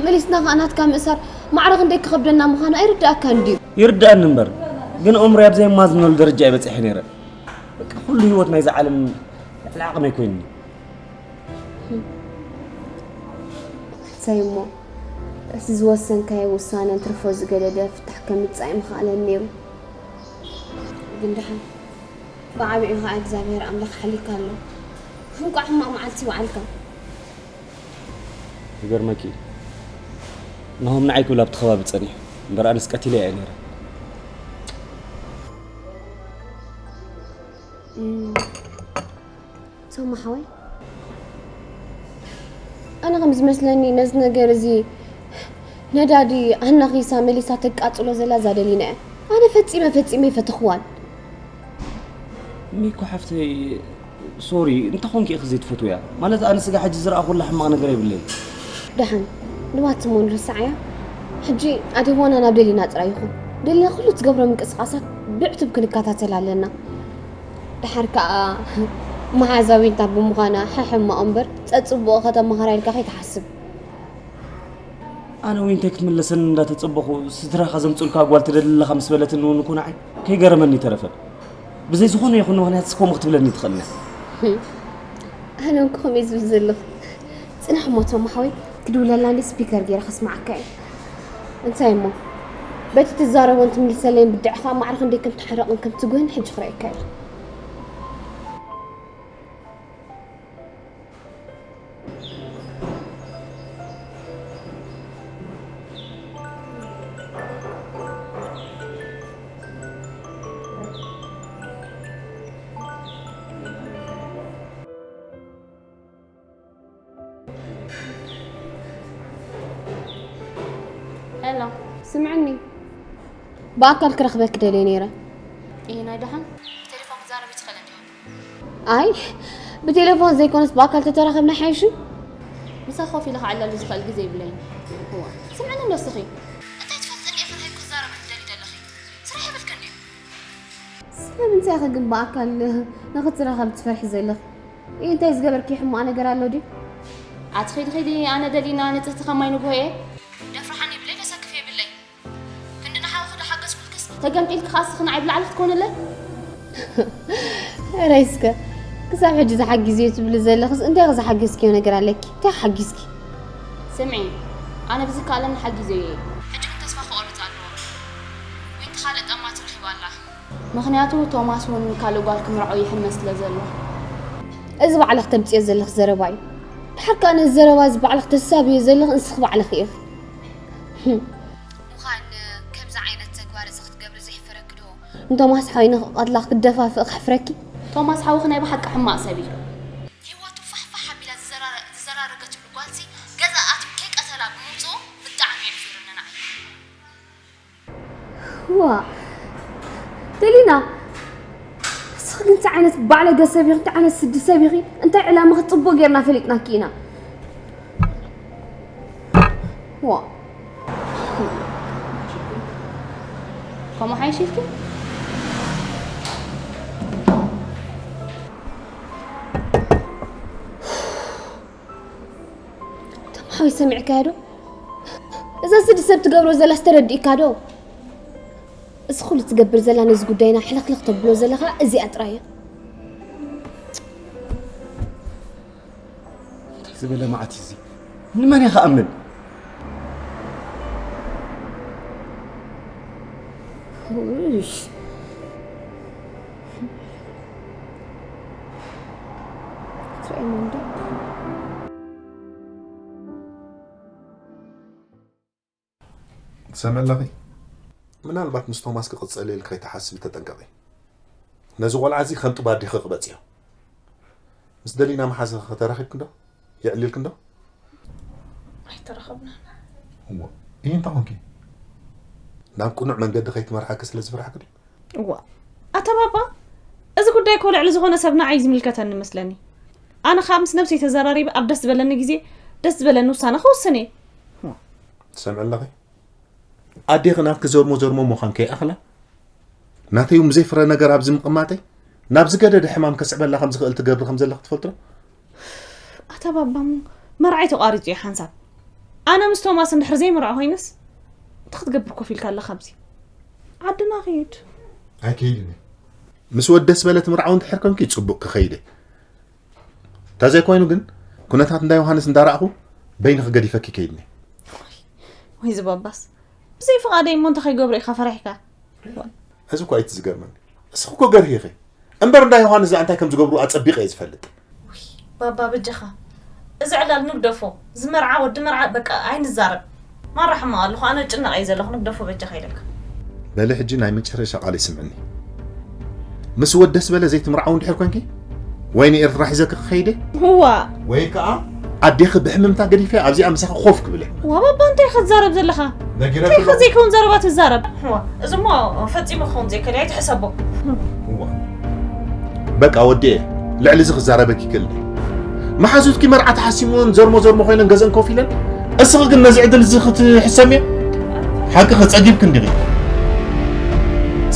መሊስና ከኣ ናትካ ምእሳር ማዕረ ክንደይ ክኸብደና ምዃኑ ኣይርዳእካን ድዩ? ይርዳእኒ እምበር፣ ግን ኣእምሮይ ኣብ ዘይማዝነሉ ደረጃ እየ በጺሐ ነይረ። በቃ፣ ኩሉ ህይወት ናይዛ ዓለም ልዕሊ ዓቕመይ ኮይኑኒ። እንታይ እሞ፣ እቲ ዝወሰንካዮ ውሳነ እንትርፎ ዝገደደ ፍታሕ ከምጽእ ኣይምኽኣለን ነይሩ። ግን ደሓን፣ ብዓቢኡ ኸዓ እግዚኣብሔር ኣምላኽ ሓሊካ ኣሎ። እንቋዕ ሕማቕ መዓልቲ ይውዓልካ። ይገርመኪ፣ ናሆም ንዓይ ክብል ኣብቲ ከባቢ ጸኒሑ፣ እምበር ኣነስ ቀቲለያ እየ ነይረ። እም፣ ሶማ ሓወይ፣ ኣነ ከም ዝመስለኒ ነዚ ነገር እዚ ነዳዲ ኣናኺሳ መሊሳ ተቃጽሎ ዘላ እዛ ደሊና እያ። ኣነ ፈጺመ ፈጺመ ኣይፈተኽዋን። ሚኮ ሓፍተይ፣ ሶሪ፣ እንታይ ኮንኪ ኢኺ ዘይትፈትውያ? ማለት ኣነ ስጋ ሕጂ ዝረኣኹላ ሕማቕ ነገር የብለይን። ደሓን ንባቲ እሞ ንርሳዓያ። ሕጂ ኣደዋና ናብ ደሊና ጥራይ ይኹን። ደሊና ኩሉ ትገብሮ ምንቅስቓሳት ብዕቱብ ክንከታተል ኣለና። ደሓር ከኣ መሓዛዊንታ ብምዃና ሕሕማቕ እምበር ጸጽቡቕ ከተመሃራ ኢልካ ከይትሓስብ። ኣነ ዊንተይ ክትምለሰኒ እንዳተጸበኹ፣ ስድራኻ ዘምጽኡልካ ጓል ትደሊ ኣለኻ ምስ በለትኒ እውን እኮ ንዓይ ከይገረመኒ ኣይተረፈን። ብዘይ ዝኾነ ይኹን ምኽንያት እስከ ከምኡ ክትብለኒ ትኽእል እያ። ኣነ እውን ከምኡ እየ ዝብል ዘለኹ። ጽናሕ እሞ ቶም ሓወይ፣ ክድውለላ እንዲ ስፒከር ገይረ ከስምዓካ እየ። እንታይ እሞ፣ በቲ ትዛረቦን ትምልሰለይን ብድዕኻ ማዕረ ክንደይ ከም ትሕረቕን ከም ትጉህን ሕጂ ክርእየካ እየ። ሄሎ። ስምዕኒ፣ ብኣካል ክረኽበኪ ደልየ ነይረ። እየ ናይ ደሓን? ብቴሌፎን ክዛረብ ይትኽእል እንዲኹም? ኣይ፣ ብቴሌፎን ዘይኮነስ ብኣካል ተተራኸብና ሓይሽ። ምሳኺ ኮፍ ኢለ ክዓልለሉ ዝኽእል ግዜ የብለይን። እዋ፣ ስምዕኒ እንዶ እስኺ። እንታይ ትፈልጥኒ ኢኺ እንታይ ክዛረበኒ ትደልዪ ዘለኺ? ስራሕ የብልክን ድዩ? ስለምንታይ ኢኺ ግን ብኣካል ንኽትራኸብ ትፈርሒ ዘለኺ? እይ፣ እንታይ ዝገበርኪ ሕማቕ ነገር ኣሎ ድዩ? ኣቲ ኺዲ ኺዲ፣ ኣነ ደሊና ንጽህቲ ከማይ ንግሆ እየ። ደፍርሓኒ ብለይ ደሰክፍ የብለይ። ክንዲ ንሓውኺ ዶ ሓገዝኩልክስ፣ ተገምጢልኪ ኸኣ እስኺ ንዓይ ብላዕሊ ክትኮንለይ? እረ እስከ፣ ክሳብ ሕጂ ዝሓግዝ እዩ ትብሊ ዘለኽስ፣ እንታይ ዝሓገዝክዮ ነገር ኣለኪ? እንታይ ሓጊዝኪ? ስምዒ፣ ኣነ ብዝከኣለኒ ሓጊዘዮ እየ። ሕጂ ግን ተስፋ ክቖርጽ ኣለዎ። ዊንቲ ካልእ ጠማቲ ረኺባ ኣላ። ምኽንያቱ ቶማስ እውን ካልእ ጓል ክምርዖ ይሕመስ ስለ ዘሎ። እዚ ባዕልኺ ተምጽዮ ዘለኺ ዘረባ እዩ። ድሓር ከኣ ነዚ ዘረባ እዚ ባዕልኺ ተሳብዮ ዘለኺ ንስኺ ባዕልኺ ኢኺ። ምዃን ከምዚ ዓይነት ተግባር እዚ ክትገብሪ ዘሕፍረኪ ዶ? ንቶማስ ሓወይ ንኽቐትላ ክትደፋፍእ ከሕፍረኪ? ቶማስ ሓውኺ ናይ ብሓቂ ሕማቕ ሰብ እዩ። ህይወቱ ፋሕፋሕ ኣቢላ ዝዘራ-፣ ዝዘራረገትሉ ጓልሲ ገዛ ኣትዩ ከይቀተላ ብምውፅኡ ብጣዕሚ የሕፊሩኒ ንዓይ። ዋ፣ ደሊና፣ ንስኺ ግን እንታይ ዓይነት ባዕለገ ሰብ ኢኺ? እንታይ ዓይነት ስዲ ሰብ ኢኺ? እንታይ ዕላምኺ ጽቡቕ ጌርና ፈሊጥናኪ ኢና። ዋ። ከምኡ ሓይሽ ኢልኪ? ተምሓዊ ሰሚዕካያ ዶ? እዛ ስዲ ሰብ ትገብሮ ዘላስ ተረዲእካ ዶ? እዚ ኩሉ ትገብር ዘላ ነዚ ጉዳይና ሕልኽልኽ ተብሎ ዘለኻ እዚኣ ጥራይ እያ። እንታይ ዝበለ መዓት እዩ እዚ? ንመን እየ ክኣምን? ውሽ። ትርእይና እንዶ? ትሰምዒ ኣለኺ? ምናልባት ምስ ቶማስ ክቕጸል ኢልኪ ከይትሓስቢ ተጠንቀቒ። ነዚ ቆልዓ እዚ ከም ጡብ ኣዴኺ ክበጽዮ። ምስ ደሊና መሓዛኺ ተራኺብኪ ዶ? የዕሊልኪ ዶ? ኣይተራኸብናን። እሞ፣ እይ እንታይ ኾንኪ? ናብ ቅኑዕ መንገዲ ከይትመርሓኪ ስለ ዝፈራሕኪ ድዩ? እዋ፣ ኣታ ባባ፣ እዚ ጉዳይ እኮ ልዕሊ ዝኾነ ሰብ ንዓይ ዝምልከተኒ መስለኒ። ኣነ ኸኣ ምስ ነብሰይ ተዘራሪበ ኣብ ደስ ዝበለኒ ግዜ ደስ ዝበለኒ ውሳነ ክውስን እየ። እዋ። ትሰምዒ ኣለኺ? ኣዴኺ ናትኪ ዘርሞ ዘርሞ ምዃን ከይኣኽላ፣ ናተይ እውን ብዘይ ፍረ ነገር ኣብዚ ምቕማጠይ ናብ ዝገደደ ሕማም ከስዕበላ ከም ዝኽእል ትገብሪ ከም ዘለኺ ትፈልጢ ዶ? ኣታ ባባ እሞ መርዓይ ተቋሪጹ እዩ ሓንሳብ። ኣነ ምስ ቶማስ እንድሕር ዘይምርዖ ኮይነስ፣ እንታይ ክትገብር ኮፍ ኢልካ ኣለኻ ኣብዚ? ዓድና ኺድ። ኣይከይድን እየ። ምስ ወዲ ደስ በለ ትምርዓው እንድሕር ኮንኪ ጽቡቕ ክኸይድ እየ። እንተዘይኮይኑ ግን፣ ኩነታት እንዳ ዮሃንስ እንዳረኣኹ በይንኺ ገዲፈኪ ከይድኒ። ወይ ዝባባስ፣ ብዘይ ፍቓደይ እሞ እንታይ ከይገብሩ ኢኻ ፈሪሕካ? እዚ እኮ እዩ እቲ ዝገርመኒ። እስኺ እኮ ገርሂ ኢኺ። እምበር እንዳ ዮሃንስ ደኣ እንታይ ከም ዝገብሩ ኣጸቢቐ እየ ዝፈልጥ። ውይ፣ ባባ በጃኻ። እዚ ዕላል ንግደፎ። ዝመርዓ ወዲ መርዓ በቃ ኣይንዛረብ። ማራ ሕማቕ ኣለኹ፣ ኣነ ጭነቕ እየ ዘለኹ፣ ንግደፎ በጃኻ ኢለካ። በሊ ሕጂ ናይ መጨረሻ ቃል ይስምዕኒ። ምስ ወዲ ደስ በለ ዘይትምርዓው እንድሕር ኮንኪ፣ ወይ ንኤርትራ ሒዘኪ ክኸይደ፣ እዋ። ወይ ከኣ ኣዴኺ ብሕምምታ ገዲፈ ኣብዚኣ ምሳኺ ኮፍ ክብለ። ዋ ባባ፣ እንታይ ኢኻ ትዛረብ ዘለኻ? ነጊረኪ እንታይ ኢኻ ኣለኹ። ዘይከውን ዘረባ ትዛረብ? እዋ፣ እዚ እሞ ፈጺሙ ክኸውን ዘይክእል እዩ፣ ኣይትሕሰቦ። እዋ። በቃ ወዲኤ፣ ልዕሊ እዚ ክዛረበኪ ይክእል ድዩ? መሓዙትኪ መርዓ ተሓሲምወን ዘርሞ ዘርሞ ኮይነን ገዘን ኮፍ ኢለን፣ እስኺ ግን ነዚ ዕድል እዚ ክትሕሰምዮ? ሓቅኺ ጸጊብኪ እንዲኺ።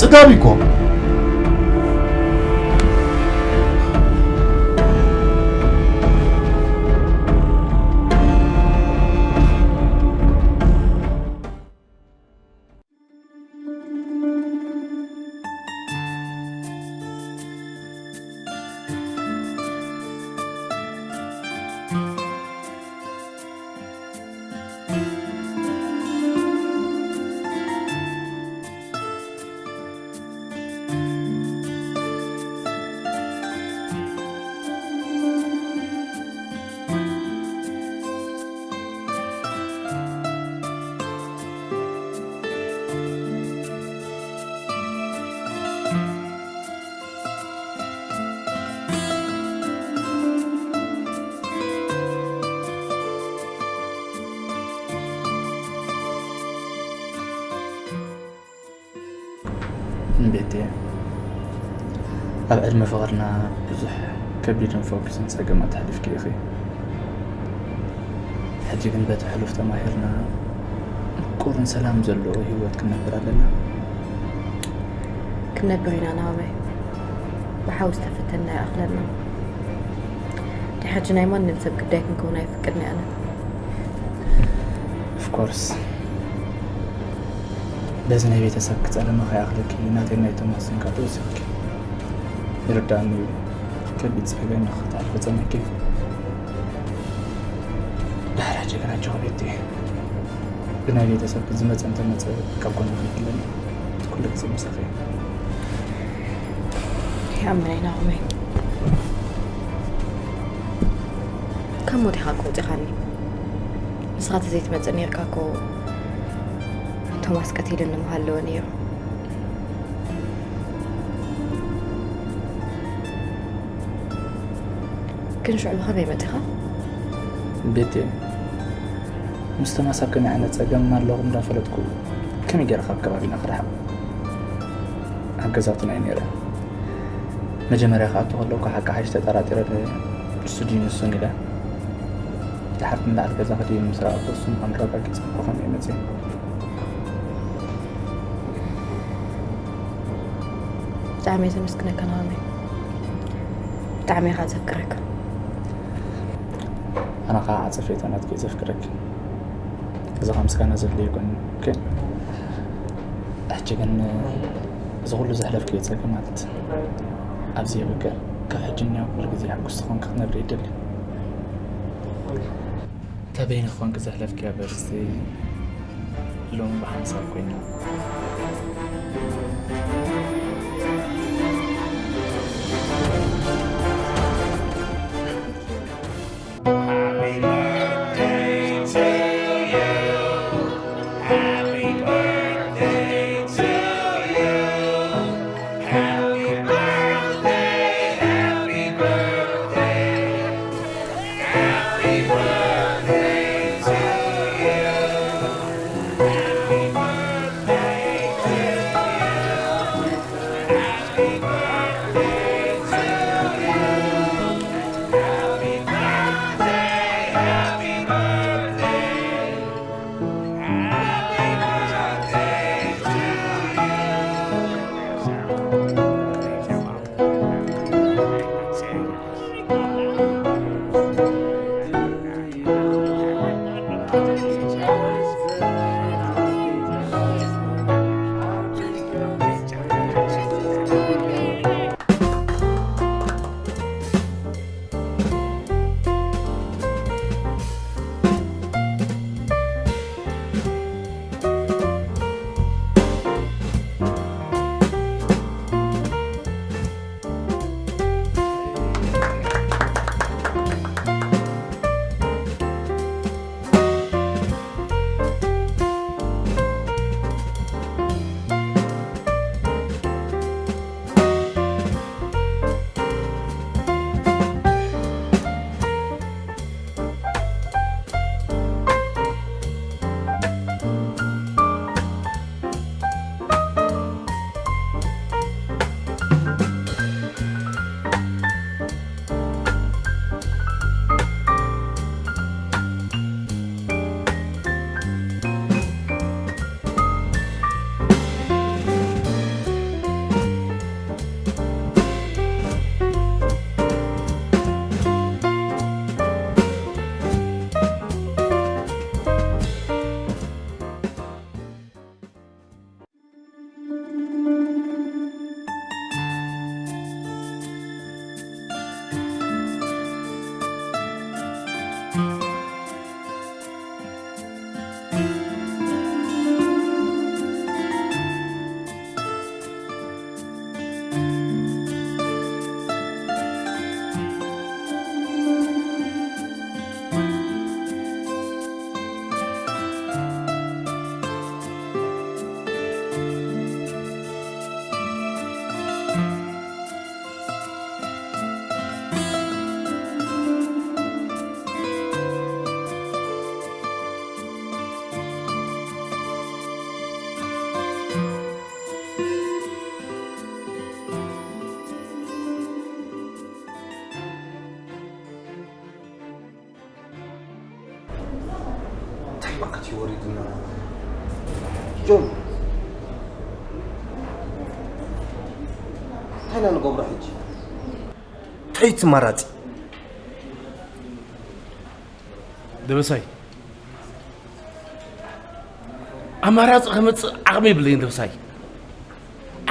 ጽጋብ እኮ። ቤቴ፣ ኣብ ዕድመ ፍቕርና ብዙሕ ከቢድን ፈኲስን ጸገማት ኣሕሊፍኪ ኢኺ። ሕጂ ግን በቲ ሕሉፍ ተማሂርና ምቁርን ሰላም ዘለዎ ህይወት ክንነብር ኣለና። ክንነብር ኢና ናሆመይ። ብሓዊ ዝተፈተንና ይኣኽለና። ድሕጂ ናይ ማንም ሰብ ግዳይ ክንከውን ኣይፍቅድን እየ ኣነ። Of course። በዚ ናይ ቤተሰብኪ ጸለመ ከይኣኽለኪ ናተይን ናይ ቶማስን ከኣ ተወሲኽኪ። ይርድኣኒ እዩ። ከቢድ ጸገም ኢኺ ክትሓልፊ ጸኒሕኪ። ድሕሪ ሕጂ ግን ኣጆኺ ቤቲ። ብናይ ቤተሰብኪ ዝመጸ እንተመጸ ካብ ጎንኺ ይህለኒ። ኩሉ ግዜ ምሳኺ እየ። ይኣምን እየ ናሆመይ። ካብ ሞት ኢኻ እኮ ኣውጺኻኒ። ንስኻ ተዘይትመጽእ ኔርካ እኮ ቶማስ ቀቲሉኒ ምሃለወ ነይሩ። ግን ሽዑ ብኸመይ መጺኻ? ቤቴ፣ ምስ ቶማስ ኣብ ከመይ ዓይነት ጸገም ኣለኹም እንዳፈለጥኩ ከመይ ገይረ ካብ ከባቢና ክረሕቕ? ኣብ ገዛውትና እየ ነይረ። መጀመርያ ክኣቱ ከለኹ ሓቂ ሓይሽ ተጠራጢረ፣ ንሱ ድዩ ንሱን ኢለ። ድሓር ንላዕሊ ገዛ ክድይብ ምስ ረኣኹ እሱ ምዃኑ ኣረጋጊጸ ብኸምኡ እየ መጺአ። ብጣዕሚ እየ ዘመስግነካ ናሆመይ። ብጣዕሚ እየ ከዓ ዘፍቅረካ። ኣነ ከዓ ዓጸፌታ ናትኪ እየ ዘፍቅረኪ። እዚ ከዓ ምስጋና ዘድልዮ ኣይኮነን። ኦኬ። ሕጂ ግን እዚ ኩሉ ዘሕለፍክዮ ጸገማት ኣብዚ የብቅዕ። ካብ ሕጂ ንያው ኩሉ ግዜ ሕጉስቲ ኮንኪ ክትነብሪ ይደሊ። እታ በይንኺ ኮንኪ ዘሕለፍክያ በርስቲ ሎሚ ብሓንሳብ ኮይና። Happy birthday to you. Happy birthday to you. Happy birthday, happy birthday. Happy birthday to you. Happy birthday እንታይ መዓት እዩ ወሪድና? ጆን፣ እንታይ ኢና ንገብሮ ሕጂ? እንታይ እቲ ኣማራጺ? ደበሳይ፣ ኣማራጺ ከመጽእ ዓቕሚ የብለይን ደበሳይ።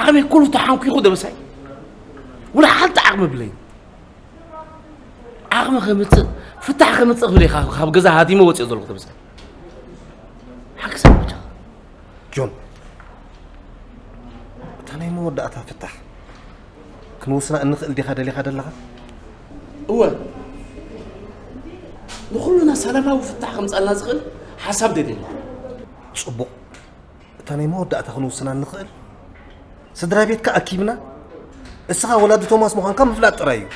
ዓቕሚ ኩሉ ተሓንኲኹ ደበሳይ። ወላ ሓንቲ ዓቕሚ የብለይን። ዓቕሚ ከምጽእ፣ ፍታሕ ከምጽእ ክብል ኢኻ ካብ ገዛ ሃዲመ ወጺኦ ዘለኹ ተመሳይ። ሓገዝ ብቻ። ጆን፣ እታ ናይ መወዳእታ ፍታሕ ክንወስና እንኽእል ዲኻ ደሊኻ ደለኻ? እወ፣ ንኹልና ሰላማዊ ፍታሕ ከምጻልና ዝኽእል ሓሳብ ደልየ ኣለኹ። ጽቡቕ። እታ ናይ መወዳእታ ክንውስና እንኽእል፣ ስድራ ቤትካ ኣኪብና፣ እስኻ ወላዲ ቶማስ ምዃንካ ምፍላጥ ጥራይ እዩ።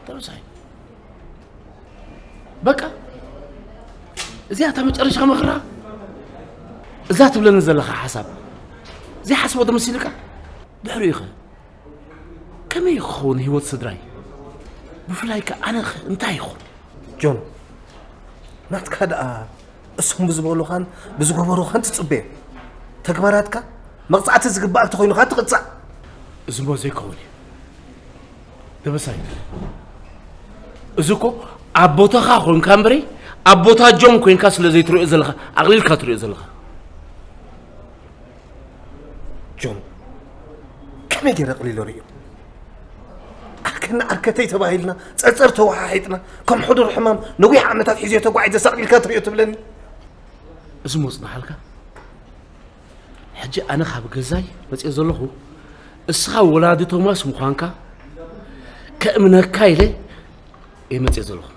ተመሳይ። በቃ፣ እዚኣ እታ መጨረሻ ምኽራ። እዛ ትብለኒ ዘለኻ ሓሳብ፣ ዘይሓስቦ ዶ መሲልካ? ድሕሪኡ ኸ ከመይ ክኸውን ህይወት ስድራይ? ብፍላይ ከ ኣነ ኸ እንታይ ይኹን? ጆን፣ ናትካ ደኣ እሶም ብዝበሉኻን ብዝገበሩኻን ትጽበዮ። ተግባራትካ መቕጻዕቲ ዝግባእ እንተኾይኑ ኸኣ ትቕጻዕ። እዚ እሞ ዘይከውን እዩ። ደበሳይ፣ እዚ እኮ ኣብ ቦታኻ ኮንካ እምበሪ፣ ኣብ ቦታ ጆን ኮንካ ስለ ዘይትሪኦ ዘለኻ፣ ኣቕሊልካ ትሪኦ ዘለኻ። ጆን፣ ከመይ ገይረ ኣቕሊለ ርእዮ? ዓርከና ዓርከተይ ተባሂልና፣ ጸጸር ተወሓሒጥና፣ ከም ሕዱር ሕማም ነዊሕ ዓመታት ሒዝዮ ተጓዒዘ ኣቕሊልካ ትርእዮ ትብለኒ? እዚ እሞ ጽናሓልካ። ሕጂ ኣነ ካብ ገዛይ መጽየ ዘለኹ፣ እስኻ ወላዲ ቶማስ ምዃንካ ከእምነካ ኢለ እየ መጽየ ዘለኹ።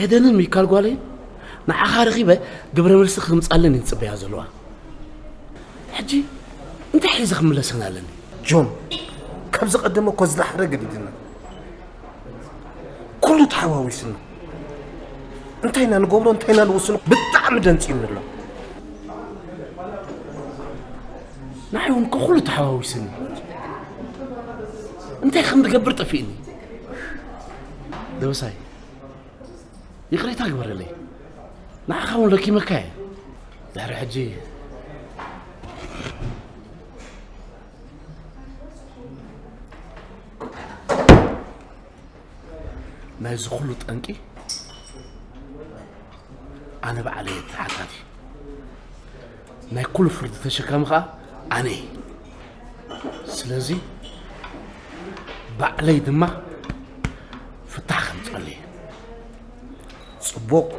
ኤደንን ሚካል ጓለይን ንዓኻ ረኺበ ግብረ መልሲ ክምጻለን እየን ዝጽበያ ዘለዋ። ሕጂ እንታይ ሒዘ ክምለሰን ኣለኒ? ጆን፣ ካብ ዝቐደመ እኮ ዝደሓረ ገዲድና። ኩሉ ተሓዋዊስና። እንታይ ኢና ንገብሮ፣ እንታይ ኢና ንውስኖ ብጣዕሚ ደንጽዩኒ ኣሎ። ንዓይ እውን እኮ ኩሉ ተሓዋዊስኒ። እንታይ ከም ዝገብር ጠፊእኒ። ደበሳይ፣ ይቕሬታ ግበረለይ። ንዓኻ እውን ለኪመካ እየ። ድሕሪ ሕጂ ናይዚ ኩሉ ጠንቂ ኣነ ባዕለይ እየ ተሓታቲ። ናይ ኩሉ ፍርዲ ተሸካሚ ኸኣ ኣነ እየ። ስለዚ ባዕለይ ድማ ፍታሕ ከምጸሉ እየ። ጽቡቕ።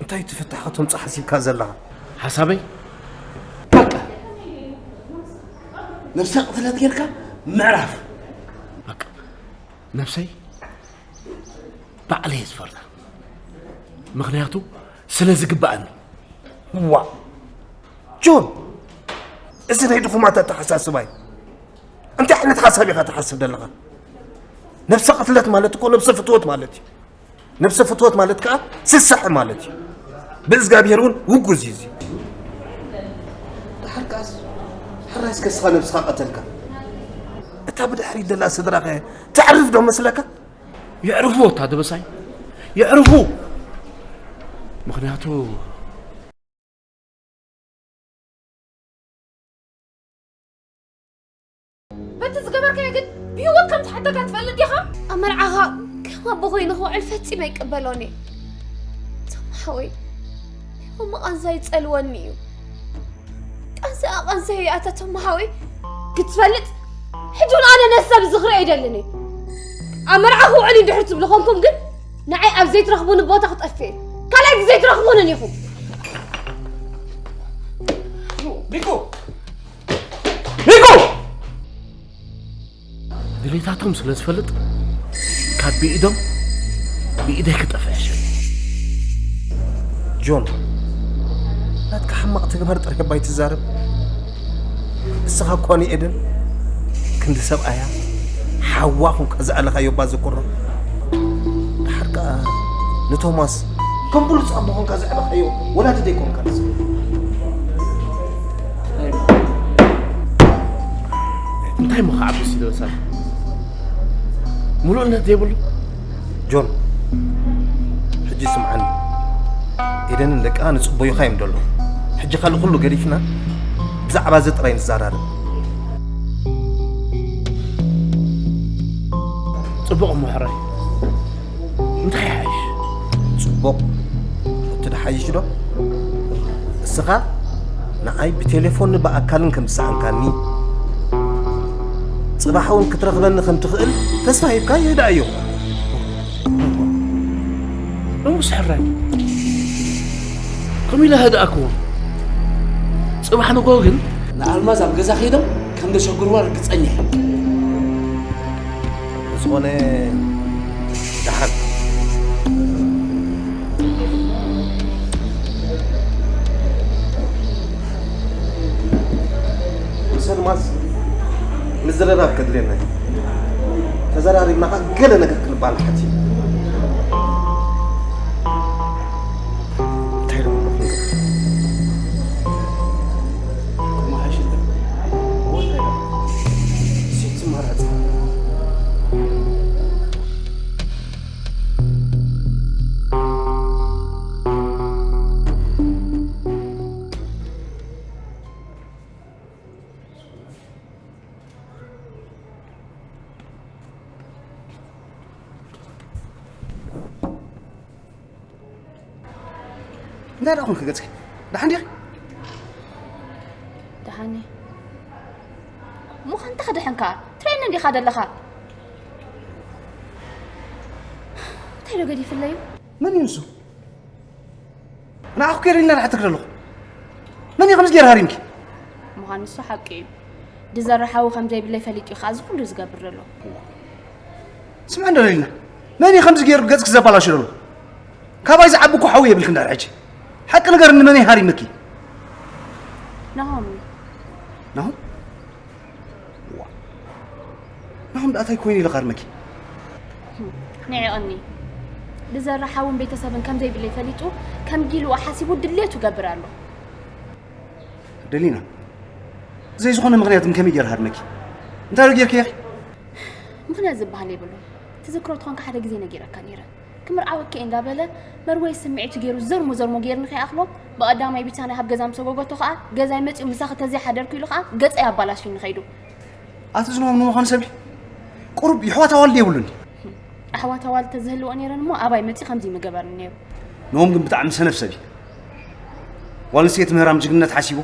እንታይ እቲ ፍታሕ ከተምጽእ ሓሲብካ ዘለኻ? ሓሳበይ? በቃ። ነብሰ ቅትለት ጌርካ ምዕራፍ። በቃ። ነብሰይ ባዕለይ እየ ዝፈርዳ። ምኽንያቱ ስለ ዝግባኣኒ። ዋ! ጆን! እዚ ናይ ድኹማት ኣተሓሳስባ እዩ። እንታይ ዓይነት ሓሳብ ኢኻ ትሓስብ ዘለኻ? ነብሰ ቅትለት ማለት እኮ ነብሰ ፍትወት ማለት እዩ። ነብሰ ፍትወት ማለት ከኣ ስሳዕ ማለት እዩ። ብእግዚኣብሔር እውን ውጉዝ እዩ እዚ። ደሓር ከኣስ፣ ሕራይ እስከ እስኻ ነብስኻ ቀተልካ። እታ ብድሕሪት ዘላ ስድራኸ ተዕርፍ ዶ መስለካ? የዕርፉ ወታ ደበሳይ፣ የዕርፉ። ምኽንያቱ በቲ ዝገበርካዮ ግን ብህይወት ከም ዝሓተካ ትፈልጥ ዲኻ? ኣብ መርዓኻ ከም ኣቦ ኮይኑ ክውዕል ፈጺመ ኣይቅበሎን እየ። ቶም ሓወይ፣ ቶም ቃንዛ ይጸልወኒ እዩ። ቃንዛ ቃንዛ እዩ ኣታ ቶም ሓወይ። ክትፈልጥ፣ ሕጂ እውን ኣነ ነዚ ሰብ እዚ ክርኢ ኣይደልን እየ። ኣብ መርዓ ክውዕል እዩ እንድሕር ትብሉ ኮንኩም ግን ንዓይ ኣብ ዘይትረኽቡኒ ቦታ ክጠፍእ እየ። ካልኣይ ግዜ ኣይትረኽቡንን ኢኹም። ሚኩ! ሚኩ! ድሌታቶም ስለ ዝፈልጥ ካብ ብኢዶም ብኢደይ ክጠፍእ እየ። ጆን፣ ናትካ ሕማቕ ተግባር ጥራሕ እባ ኣይትዛረብ። እስኻ እኳ ንኤደን ክንዲ ሰብኣያ ሓዋ ኹንካ ዘኣለኻዮ እባ ዝኩሮ። ደሓር ከኣ ንቶማስ ከም ብሉጽ ኣቦ ኾንካ ዘዕበኻዮ ወላዲ ደይኮንካ ንስኻ። እንታይ እሞ ክዓብስ ይደበሳል? ምሉእነት ዘይብሉ? ጆን፣ ሕጂ ስምዓኒ። ኤደንን ደቃ ንጽበዩኻ እዮም ደሎ። ሕጂ ካልእ ኩሉ ገዲፍና ብዛዕባ እዚ ጥራይ ንዘራረብ። ጽቡቕ እሞ ሕራይ። እንታይ ይሓይሽ? ጽቡቕ። እቲ ድሓይሽ ዶ? እስኻ ንዓይ ብቴሌፎንን ብኣካልን ከም ዝሰኣንካኒ፣ ጽባሕ እውን ክትረኽበኒ ከም ትኽእል ተስፋ ሂብካ ይህድኣዮ። እሙስ ሕራይ፣ ከምኡ ኢለ ህድኣክዎ። ጽባሕ ንግሆ ግን ንኣልማዝ ኣብ ገዛ ከይዶም ከም ዘሸግርዋ ርግጸኛ እየ። ብዝኾነ ደሓን። ምስ ኣልማዝ ምዝርራብ ከድልየና እዩ። ተዘራሪብና ኸዓ ገለ ነገር ክንበሃል ሓትት እዩ። እንታይ ደኣ ክንገብር? ክመሓየሸልካ? እወ፣ እንታይ ደኣ? ስንት መረጻ? እንታይ ደኣ ኾንኪ ገጽኪ? ደሓን ዲኺ? ደሓን እየ። እሞ ኸ እንታይ ክድሕን ከኣ? ትርእየኒ እንዲኻ ዘለኻ። እንታይ ዶ ገዲፍለይ እዩ? መን እዩ ንሱ? ንዓኹ ከይደልና ድሓተክ ዘለኹ። መን እዩ ከምዚ ገይሩ ሃሪምኪ? ምዃኑ ንሱ ሓቂ እዩ። ድዘርሓዊ ከም ዘይብለይ ፈሊጡ እዩ ከኣ እዚ ኩሉ ዝገብር ዘሎ። ስምዒ እንዶ ደሊና፣ መን እዩ ከምዚ ገይሩ ገጽኪ ዘባላሹ ዘሎ? ካባይ ዝዓቢ እኮ ሓው የብልኪ እንዳር ሕጂ። ሓቂ ንገርኒ፣ መን እዩ ሃሪምኪ? ናሆም እዩ። ናሆም? ዋ። ናሆም ደኣ እንታይ ኮይኑ ኢሉ ካርመኪ? ንዒቕኒ። ብዘራ ሓውን ቤተሰብን ከም ዘይብለይ ፈሊጡ፣ ከም ጊልኡ ሓሲቡ ድሌቱ ገብር ኣሎ። ደሊና፣ ዘይዝኾነ ምኽንያት ከመይ ገይሩ ሃርመኪ? እንታይ ዶ ጌርኪ ኢኺ? ምኽንያት ዝበሃል የብሉን። ትዝክሮ ተኾንካ ሓደ ግዜ ነጊረካ ነይረ። ክምርዓወኪ እየ እንዳበለ መርወይ ስምዒቱ ገይሩ ዘርሞ ዘርሞ ገይርኒ ከይኣኽሎ፣ ብቐዳማይ ቢታንያ ካብ ገዛ ምስ ሰጎገቶ ከኣ ገዛይ መጺኡ ምሳኺ ተዘይሓደርኩ ኢሉ ከኣ ገጸይ ኣባላሽዩኒ ከይዱ። ኣቲ ዝናም ንምዃኑ ሰብ ቁሩብ ይሕዋት ኣዋልድ የብሉን። ኣሕዋት ኣዋልድ ተዝህልዎ ነይረን እሞ ኣባይ መጺ ከምዚ ምገበርን ነይሩ። ንኦም ግን ብጣዕሚ ሰነፍ ሰብ እዩ። ጓል ኣንስተይቲ ምህራም ጅግንነት ሓሲቡ።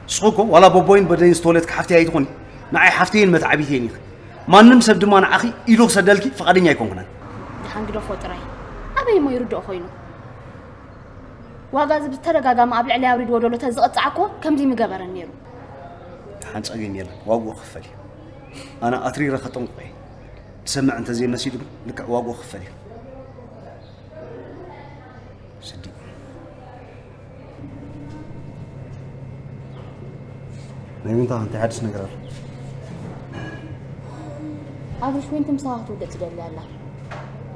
ንስኹ እኮ ዋላ ቦቦይን በደይን ዝተወለድኪ ሓፍተይ ኣይትኾኒ። ንዓይ ሓፍተይን መተዓቢተይን ኢኺ። ማንም ሰብ ድማ ንዓኺ ኢዱ ክሰደልኪ ፍቓደኛ ኣይኮንኩናን። ደሓን ግደፎ ጥራይ። ኣበይ እሞ ይርድኦ ኮይኑ? ዋጋ እዚ ብተደጋጋሚ ኣብ ልዕሊ ኣውሪድዎ ደሎ ተዝቕጻዕ እኮ ከምዚ ምገበረን ነይሩ። ደሓን ጸገም የለን፣ ዋግኡ ክፈል እዩ። ኣነ ኣትሪረ ከጠንቅቖ እየ። ዝሰምዕ እንተዘይመሲሉ ግን ልክዕ ዋግኡ ክፈል እዩ። ስዲ። ናይ ዊንታ እንታይ ሓድሽ ነገር ኣሎ? ኣብርሽ፣ ዊንቲ ምሳኻ ክትውድእ ትደሊ ኣላ።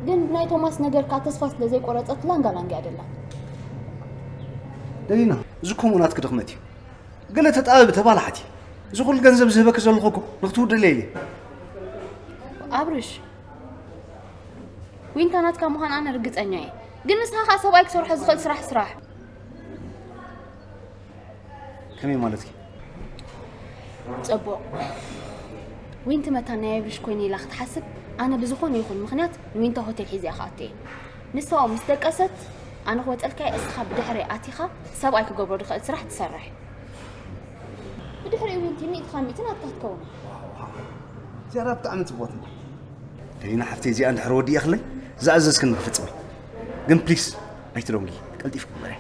ግን ናይ ቶማስ ነገር ከኣ ተስፋ ስለ ዘይቆረጸት ላንጋ ላንጋ እያ ደላ። ደሊና፣ እዚ ከምኡ ናትኪ ድኽመት እዩ። ገለ ተጣበቢ፣ ተባላሓቲ። እዚ ኩሉ ገንዘብ ዝህበኪ ዘለኹ እኮ ንክትውድለይ ኢለ። ኣብርሽ፣ ዊንታ ናትካ ምዃን ኣነ ርግጸኛ እየ። ግን ንስኻ ከኣ ሰብኣይ ክሰርሖ ዝኽእል ስራሕ ስራሕ። ከመይ ማለትኪ? ጽቡቕ። ዊንቲ መታን ናይ ኣብርሽ ኮይነ ኢላ ክትሓስብ፣ ኣነ ብዝኾነ ይኹን ምኽንያት ንዊንታ ሆቴል ሒዘያ ክኣቱ እየ። ንሳ ምስ ደቀሰት፣ ኣነ ክወጸልካ እየ፣ እስኻ ብድሕረይ ኣቲኻ ሰብኣይ ክገብሮ ዝኽእል ስራሕ ትሰርሕ። ብድሕሪኡ ዊንቲ ሚእቲ ካብ ሚእቲ ናትካ ትከውን እያ። እዚኣ ብጣዕሚ ጽቡቕቲ። ደሊና ሓፍተይ፣ እዚኣ እንድሕር ወዲእኽለይ ዝኣዘዝክኒ ክፍጽም እየ። ግን ፕሊስ ኣይትደንጉዪ፣ ቀልጢፍኪ ግበርያ።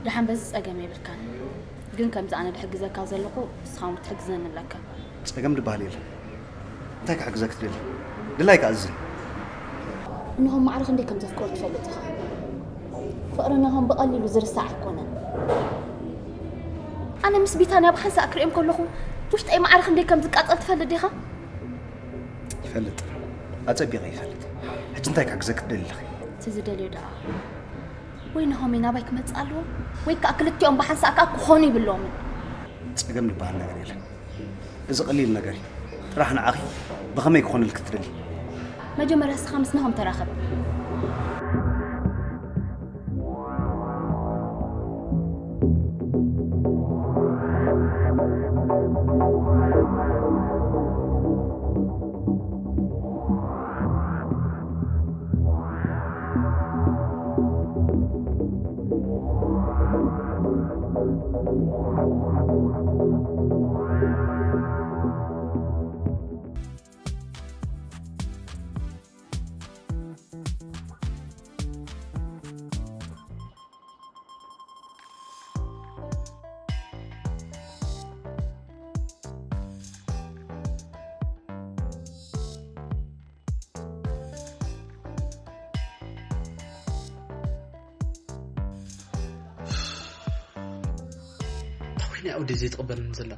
ደሓን በዚ ጸገም የብልካን። ግን ከምዚ ኣነ ድሕግዘካ ዘለኹ ንስኻ እውን ክትሕግዘኒ ኣለካ። ጸገም ዝበሃል የለን። እንታይ ክሕግዘኪ ትደሊ? ድላይኪ ኣዝዝኒ። እንሆም ማዕረ ክንደይ ከም ዘፍቅሮ ትፈልጥ ኢኻ። ፍቕሪ እንሆም ብቐሊሉ ዝርሳዕ ኣይኮነን። ኣነ ምስ ቢታንያ ብሓንሳእ ክርእዮም ከለኹ ውሽጠይ ማዕረ ክንደይ ከም ዝቃጸል ትፈልጥ ዲኻ? ይፈልጥ። ኣጸቢቐ ይፈልጥ። ሕጂ እንታይ ክሕግዘኪ ትደሊ ኣለኺ? እቲ ዝደልዮ ደኣ ወይ ናሆመይ ናባይ ክመጽእ ኣለዎ፣ ወይ ከኣ ክልቲኦም ብሓንሳእ ከኣ ክኾኑ ይብሎምን። ጸገም ዝበሃል ነገር የለን። እዚ ቀሊል ነገር እዩ። ጥራሕ ንዓኺ ብኸመይ ክኾነልኪ ትደሊ? መጀመርያ እስኻ ምስ ናሆም ተራኸብ። እንታይ ኮይና እያ ወደይ ዘይትቕበለኒ ዘላ?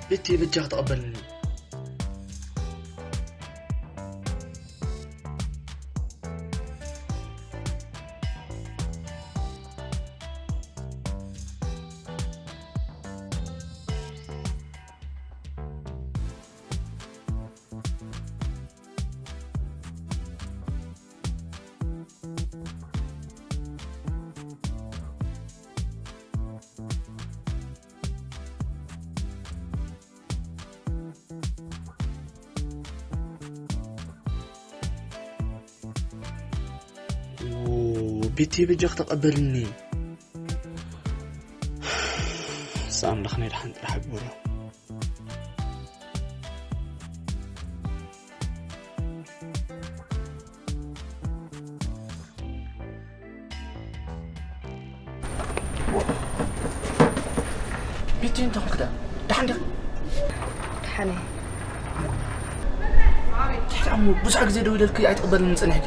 ቤቲ በጃ ክትቐበልኒ። ቤቲ በጃ ክተቐበልኒ። ኣምላኽ ናይ ደሓን ጥራሕ ግበሮ። ቤቲ እንታይ ኾንክ ደኣ? ደሓን ዲኺ? ደሓን እየ። ትሕቲ ዓሙ ብዙሕ ግዜ ደው ኢለልኪ ኣይትቕበልኒ ጸኒሕኪ።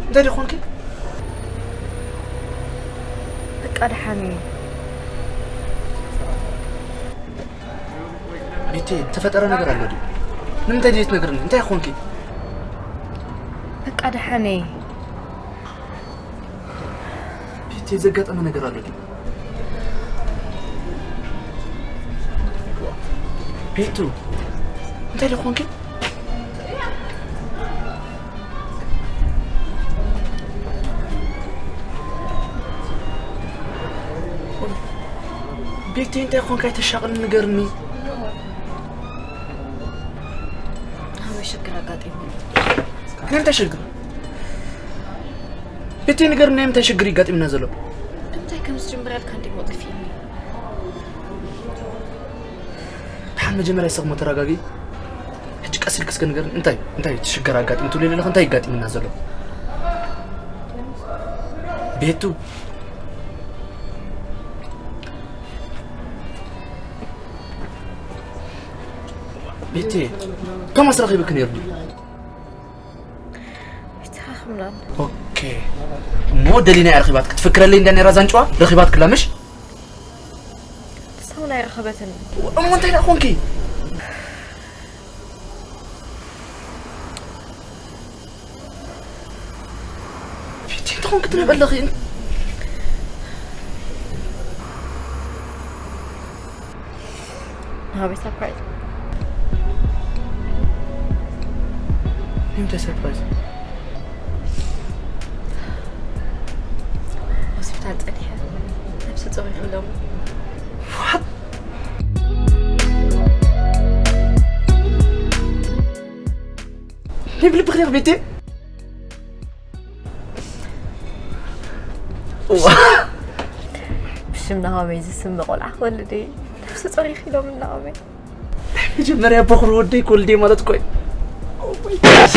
እንታይ ደኣ ኾንኪ? በቃ ደሓን እየ። ቤቲ፣ ዝተፈጠረ ነገር ኣሎ ድዩ? ንምንታይ ድዩ ትነግርኒ? እንታይ ኾንኪ? በቃ ደሓን እየ። ቤቲ፣ ዘጋጠመ ነገር ኣሎ ድዩ? ቤቱ፣ እንታይ ደኣ ኾንኪ? ቤቲ፣ እንታይ ኾንካ? ኣይተሻቕል፣ ንገርኒ። ኣበይ ሽግር ኣሎ? ኣጋጢሙ። ናይ ምንታይ ሽግር? ቤቲ ንገርኒ፣ ናይ ምንታይ ሽግር ይጋጥምና ዘሎ? እንታይ ከም ዝጅምር ያልካ እንዲሞ ጠፊእኒ። ደሓን መጀመርያ ንስኺ እሞ ተረጋግኢ። ሕጂ ቀስ ኢልኪ እስከ ንገርኒ፣ እንታይ፣ እንታይ ሽግር ኣጋጢሙ ትብሊ ዘለኺ? እንታይ ይጋጥምና ዘሎ? ቤቱ ቤቲ፣ ቶማስ ረኺብኪ ነይሩ ድዩ? ኣይተኻኽምናን። ኦኬ። እሞ ደሊና እያ ረኺባትኪ። ትፍክረለይ እንዳ ነይራ ዛንጭዋ ረኺባትክላ ምሽ? ክሳብ ናይ ረኸበትን። እሞ እንታይ ደኣ ኮንኪ? ቤቲ፣ እንታይ ኮንኪ ትብል ኣለኺ? ሃበይ ሰርፕራይዝ። እንታይ ሰርፕራይዝ? ሆስፒታል ጸኒሐ ነብሰ ጾር ኢሎም። What? ንብልብኺ ቤቲ? ብሽም ናሆመይ ዝስመ ቆልዓ ክወልድ እየ። ነብሰ ጾር ኢኺ ኢሎም ናሆመይ። መጀመርያ በኹሪ ወደይ ክወልድ እየ ማለት እኮ እዩ። Oh my God።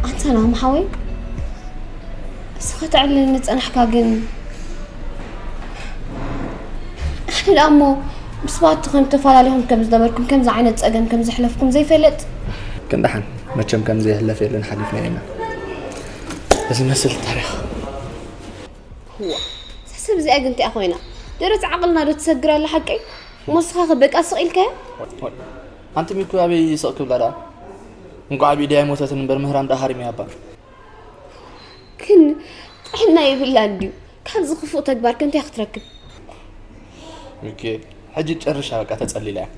ኣንታ ናሆም ሓወይ፣ እስኻ ተዕልለኒ ጸናሕካ፣ ግን ኣነ ደኣ እሞ ምስ ባቱ ከም ተፈላለኹም ከም ዝነበርኩም፣ ከምዚ ዓይነት ጸገም ከም ዘሕለፍኩም ዘይፈልጥ። ግን ደሓን መቸም ከም ዘይሕለፍ የለን ሓሊፍና ኢና። እዚ መስል ታሪኽ። እዋ፣ እዛ ሰብ እዚኣ ግን እንታይ ኮይና? ደረት ዓቕልና ዶ ትሰግር ኣላ ሓቀይ? እሞ ንስኻ ከ በቃ ስቕ ኢልካያ? ኣንቲ ሚኩ ኣበይ ስቕ ክብላ ደኣ? እንቋዕ ኣብ ኢደይ ኣይሞተትን እምበር ምህራም ደኣ ሃሪመያ እባ። ግን ጥዕና የብላን ድዩ? ካብዚ ክፉእ ተግባር ከ እንታይ ክትረክብ? ሚኪ፣ ሕጂ ጨርሻ በቃ ተጸሊላ እያ።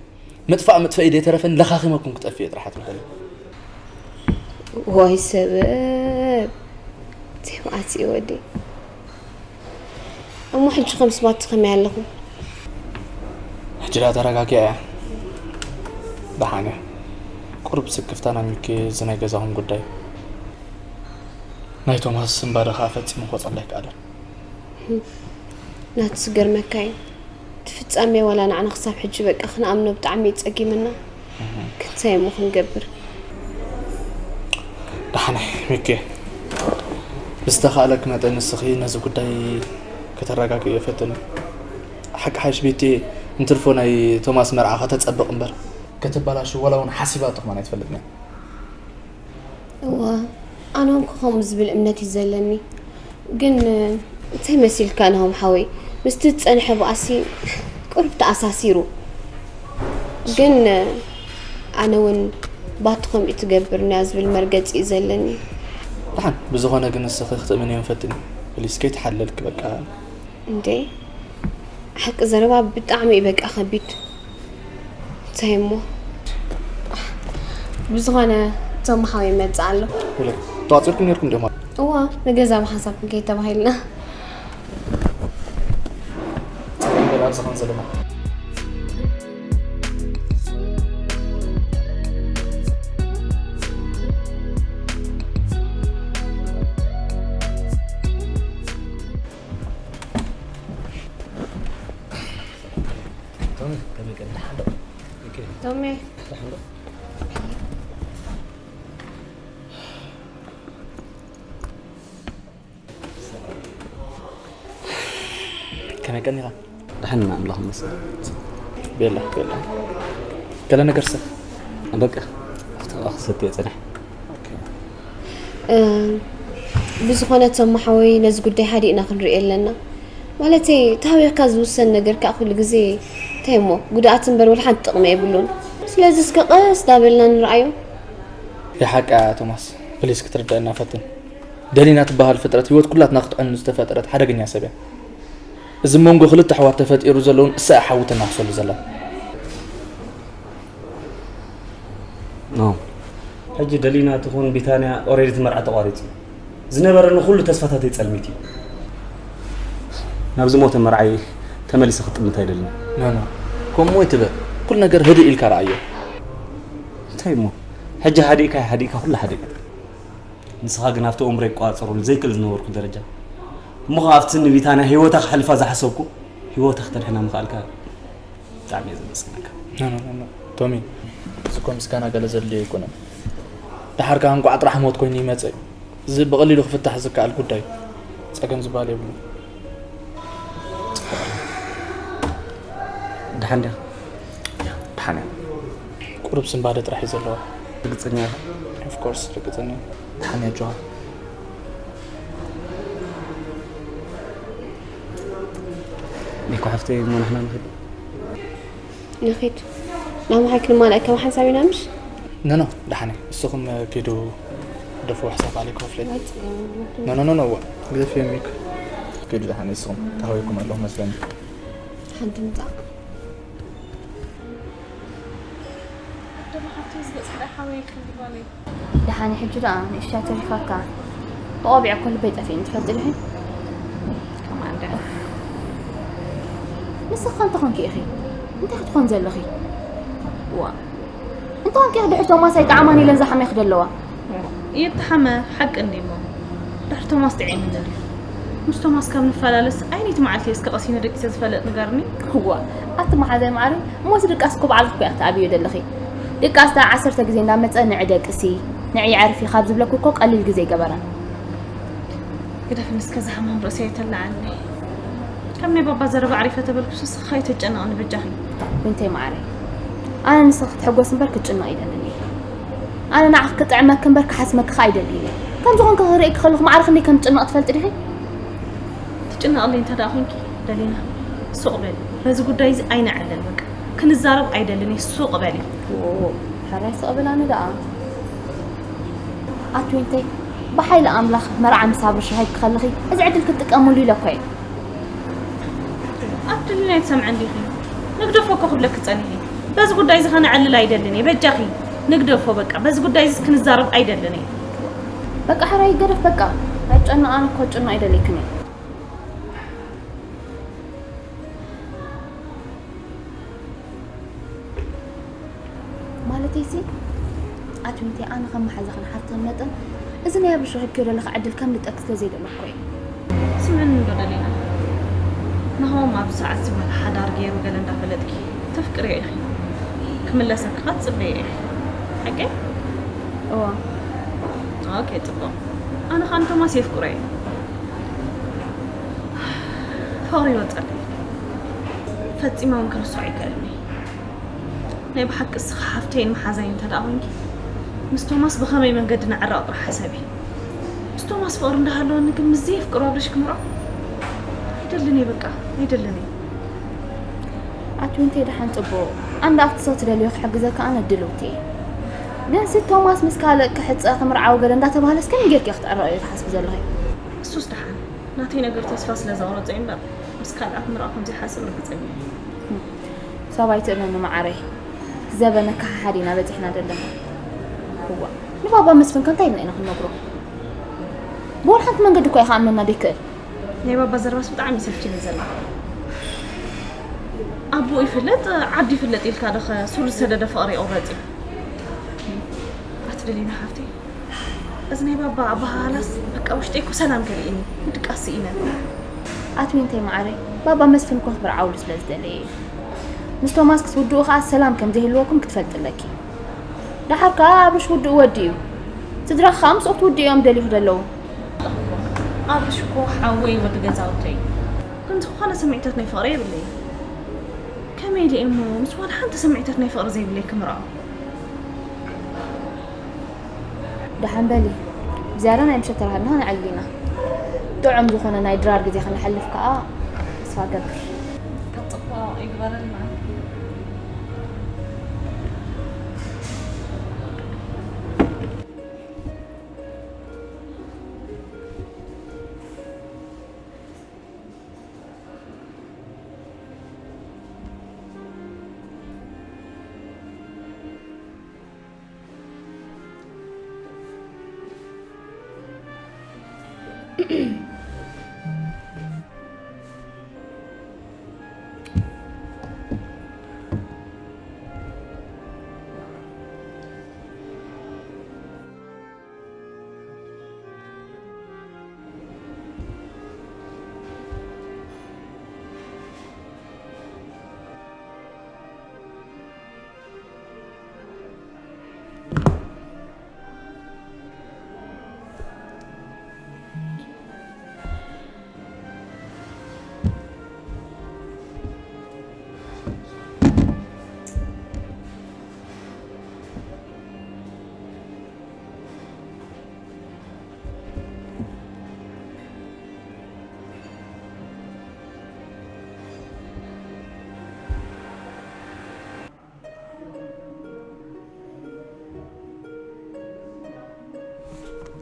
ምጥፋእ ምጥፋእ ደይተረፈን ለኻኺመኩም ክጠፍእ እየ ጥራሕ ኣትምሐለይ። ዋይ ሰበብ፣ ዜማኣት እዩ ወዲ። እሞ ሕጂ ከም ስባት ከመይ ኣለኹም? ሕጂ ደኣ ተረጋጊኣ እያ። ደሓን እያ። ቁሩብ ስክፍታ ናብ ሚኪ፣ እዚ ናይ ገዛኹም ጉዳይ። ናይ ቶማስ እምባ ደኣ ኸኣ ፈጺሙ ክወጸላ ኣይከኣለን። ናቱ ዝገርመካ እዩ። እቲ ፍጻሜ ዋላ ንዓና ክሳብ ሕጂ በቃ ክንኣምኖ ብጣዕሚ እዩ ጸጊምና። ክንታይ እሞ ክንገብር? ደሓን እየ ሚኪ። ብዝተኻእለኪ መጠን ንስኺ ነዚ ጉዳይ ከተረጋግእዮ ፈትኒ። ሓቂ ሓይሽ ቤቲ፣ እንትርፎ ናይ ቶማስ መርዓ ከተጸብቕ እምበር፣ ከተበላሹ ዋላ እውን ሓሲባቶ ከማን ኣይትፈልጥን እያ። እዋ፣ ኣነ እውን ከምኡ ዝብል እምነት እዩ ዘለኒ። ግን እንታይ መሲልካ ናሆም ሓወይ፣ ምስቲ ዝጸንሐ ባእሲ ቁሩብ ተኣሳሲሩ። ግን ኣነ እውን ባቲ ከምኡ ትገብር እንድያ ዝብል መርገጺ እዩ ዘለኒ። ደሓን፣ ብዝኾነ ግን ንስኺ ክትእምንዮም ፈትኒ። ፕሊስ፣ ከይተሓለልኪ በቃ። እንዴ፣ ሓቂ ዘረባ ብጣዕሚ እዩ በቃ ከቢድ። እንታይ እሞ? ብዝኾነ እቶም ሓወይ ይመጽእ ኣሎ። ተዋፂርኩም ነርኩም ዲኹም? እዋ፣ ንገዛ ብሓንሳብ ክንከይድ ተባሂልና። ፀገም በል ኣብዚ ከም ዘለና። ቶሚ፣ ከመይ ቀኒኻ? ደሓን ዶ? ኦኬ። ቶሚ። ደሓን ዶ? ከመይ ቀኒኻ? ደሓን ኢና፣ ኣምላኽ ይመስገን። ቤላ፣ ቤላ። ገለ ነገር ሰብ? በቃ፣ ኣብቲ ክሰትዮ ጸኒሐ። ኦኬ። ብዝኾነ ቶም ሓወይ ነዚ ጉዳይ ሓዲእና ክንሪኦ ኣለና። ማለተይ ተሃዊኽካ ዝውሰን ነገር ከዓ ኩሉ ግዜ እንታይ እሞ ጉድኣት እምበር ወላ ሓንቲ ጥቕሚ የብሉን። ስለዚ እስከ ቀስ ዳበልና ንርኣዮ። የሓቃ ቶማስ ፕሊስ ክትርዳእና ፈትን። ደሊና ትበሃል ፍጥረት ህይወት ኩላትና ክትዕኑ ዝተፈጠረት ሓደገኛ ሰብ እያ። እዚ መንጎ ክልተ ኣሕዋት ተፈጢሩ ዘለውን እሳ ሓዊ ተናኽሰሉ ዘላ። ሕጂ ደሊና ትኹን ቢታንያ ኦሬዲ እቲ መርዓ ተቋሪፁ ዝነበረኒ ኩሉ ተስፋታተይ ፀልሚት እዩ። ናብ ዝሞተ መርዓይ ተመሊሰ ክጥምት ኣይደልን። ኖ ኖ ከምኡ ኣይትበል። ኩሉ ነገር ህድእ ኢልካ ረኣዮ። እንታይ እሞ ሕጂ ሃዲእካ ሃዲእካ ኩሉ ሓደ እዩ። ንስኻ ግን ኣብቲ ኡምረይ ክቋፀረሉ ዘይክእል ዝነበርኩ ደረጃ እሞ ኸዓ ኣብቲ ንቢታንያ ህይወታ ክሕልፋ ዝሓሰብኩ ህይወታ ክተድሕና ምኽኣልካ ብጣዕሚ እየ ዘመስግነካ። ቶሚ፣ እዚ እኮ ምስጋና ገለ ዘድልዮ ኣይኮነን። ደሓር ከኣ እንቋዕ ጥራሕ ሞት ኮይኑ ይመጽእ እዩ። እዚ ብቐሊሉ ክፍታሕ ዝከኣል ጉዳይ እዩ። ጸገም ዝበሃል የብሉን። ደሓን ዲኻ? ደሓን እየ። ቁሩብ ስንባደ ጥራሕ እዩ ዘለዋ። ርግጸኛ ኢኻ? Of course ርግጸኛ እየ። ደሓን እየ ኣጆኻ። ኒኮ ሓፍተይ እሞ ንሕና ንኽድ። ንኺድ ናብ መሓይ ክንማልእ ከም ሓንሳብ ኢና ምሽ? ኖ ኖ ደሓን እየ። ንስኹም ኪዱ ደፍኡ ሕሳብ ባለይ ክኸፍለኒ። ኖ ኖ ኖ ኖ ግደፍዮም ኒኮ። ኪዱ ደሓን እየ። ንስኹም ተሃዊኩም ኣለኹም መስለኒ። ሓንቲ ምጻእ ኣደመ ሓፍተይ ዝገጽ ሓወይ ክንዲ ጓለይ ደሓን ሕጂ ደኣ ንእሽታ ተሪፋካ ብቆቢዕ እኮ ልበይ ጠፊእኒ ትፈልጢ ዲኺ ከማን ደኣ ንስኺ ከ እንተኾንኪ ኢኺ እንታይ ክትኾን ዘለኺ ዋ እንተኾንኪ ኢኺ ድሕሪ ቶማስ ኣይጠዓማን ኢለን ዝሓመኺ ደለዋ ይተሓመ ሓቂ እንዲሞ ድሕሪ ቶማስ ጥዒምኒ ድዩ ምስ ቶማስ ካብ ንፈላለስ ኣይነይቲ መዓልቲ እስከ ቀሲነ ደቂሰ ዝፈልጥ ንገርኒ እዋ ኣቲ መሓዛይ ማዓረይ እሞ እዚ ድቃስ እኮ ባዕልኺ እኮ ኢኺ ትኣብዮ ዘለኺ ድቃስ ደኣ ዓሰርተ ግዜ እንዳመጸ ንዒ ደቅሲ ንዒ ዕረፊ ካብ ዝብለኪ እኮ ቀሊል ግዜ ኣይገበረን ግደፍኒ እስከ እዚ ሕማም ርእሲ ኣይተላዓልኒ ካብ ናይ ባባ ዘረባ ኣዕሪፈ ተበልኩስ ንስኺ ከኣ ኣይትጨነቕኒ በጃኺ ዊንተይ ማዓረይ ኣነ ንስኺ ክትሕጎሲ እምበር ክትጭነቒ ኣይደልን እየ ኣነ ንዓኺ ክጥዕመኪ እምበር ክሓስመኪ ከኣ ኣይደልን እየ ከምዚ ኮንኪ ክርእየኪ ከለኹ ማዕረ ክንደይ ከም ዝጭነቕ ትፈልጢ ዲኺ ትጭነቕለይ እንተ ደኣ ኮንኪ ደሊና ሱቕ በሊ በዚ ጉዳይ እዚ ኣይነዕልል በቃ ክንዛረብ ኣይደልን እየ ሱቕ በሊ ዎ ሕራይ ስቕ ብላኒ ደኣ ኣቲ ዊንተይ ብሓይሊ ኣምላኽ መርዓ ምስ ኣብርሽ ሂብኪ ከለኺ እዚ ዕድል ክትጥቀመሉ ኢለ እኮ እየ ኣቲ ደሊና ኣይትሰምዕን ዲኺ ንግደፎ እኮ ክብለኪ ጸኒሐ በዚ ጉዳይ እዚ ከነዕልል ኣይደልን እየ በጃኺ ንግደፎ በቃ በዚ ጉዳይ እዚ ክንዛረብ ኣይደልን እየ በቃ ሕራይ ይገደፍ በቃ ኣይጨነቕ ኣነ እኮ ክጭነቕ ኣይደልየክን እየ ማለተይሲ ኣቲ ዊንተይ ኣነ ከም መሓዛኽን ሓፍትኽን መጠን እዚ ናይ ኣብርሽ ረኺብክዮ ዘለኺ ዕድል ከምልጠኪ ስለ ዘይደለኹ እኮ እየ ስምዕኒ እንዶ ደሊና ናሆም ኣብዚ ሰዓትሲ ዋላ ሓዳር ገይሩ ገለ እንዳፈለጥኪ ተፍቅርዮ ኢኺ ክምለሰኪ ከኣ ትጽበዮ ኢኺ ሓቀይ እዋ ኦኬ ጽቡቕ ኣነ ከኣ ንቶማስ የፍቅሮ እየ ፍቕሪ ይወጸለይ ፈጺመ እውን ክርስዖ ኣይክእልን እየ ናይ ብሓቂ እስኺ ሓፍተይን መሓዛይን እንተ ደኣ ኮይንኪ ምስ ቶማስ ብኸመይ መንገዲ ነዕርቕ ጥራሕ ሕሰቢ ምስ ቶማስ ፍቕሪ እንዳሃለወኒ ግን ምስ ዘየፍቅሮ ኣብርሽ ክምርዖ ኣይደልን እየ በቃ ኣይደልን እየ ኣቲ ዊንተይ ደሓን ጽቡቕ ኣንዳ ኣብቲ ሰው ትደልዮ ክሕግዘካ ኣነ ድልውቲ እየ ግን ሲ ቶማስ ምስ ካልእ ክሕጸ ክምርዓው ገለ እንዳተባህለስ ከመይ ጌርኪ ክትዕረቕዮ ትሓስቢ ዘለኺ እሱስ ደሓን ናተይ ነገር ተስፋ ስለ ዘቑረጾ እዩ እምበር ምስ ካልኣ ክምርዖ ከም ዘይሓስብ ርግጸኛ እየ ሰብ ኣይትእመኒ መዓረይ ዘበነ ከሓሓድ ኢና በጺሕና ዘለና እዋ ንባባ መስፍን ከ እንታይ ኢልና ኢና ክንነግሮ ብወላ ሓንቲ መንገዲ እኳ እዩ ከኣምነና ደይክእል ናይ ባባ ዘረባስ ብጣዕሚ እዩ ሰልችኒ ዘሎ ኣቦኡ ይፍለጥ ዓዱ ይፍለጥ ኢልካ ዶ ከ ሱር ዝሰደደ ፍቕሪ ይቑረጽ እዩ ኣቲ ደሊና ሓፍተይ እዚ ናይ ባባ ኣበሃህላስ በቃ ውሽጠይ እኮ ሰላም ከሊእኒ ምድቃስ ስኢነ። ኣቲ ዊንተይ መዓረይ ባባ መስፍን እኮ ክብርዓውሉ ስለ ዝደለየ እዩ። ምስ ቶማስ ክትውድኡ ከኣ ሰላም ከም ዘይህልወኩም ክትፈልጢ ኣለኪ። ደሓር ከኣ ኣብርሽ ውድኡ ወዲኡ እዩ። ስድራኺ ከኣ ምስኡ ክትውድእዮ እዮም ደልዩ ዘለዉ። ኣብርሽ እኮ ሓወይ ወዲ ገዛውተይ እዩ። ግን ዝኾነ ስምዒታት ናይ ፍቕሪ የብለይን። ከመይ ኢለ እየ እሞ ምስ ዋላ ሓንቲ ስምዒታት ናይ ፍቕሪ ዘይብለይ ክምርዖ? ደሓን በሊ ዝያዳ ናይ ምሸት ተራኺብና ከነዕልል ኢና። ጥዑም ዝኾነ ናይ ድራር ግዜ ከነሕልፍ ከኣ ተስፋ እገብር። ከም ጽቡቕ ይግበረልና።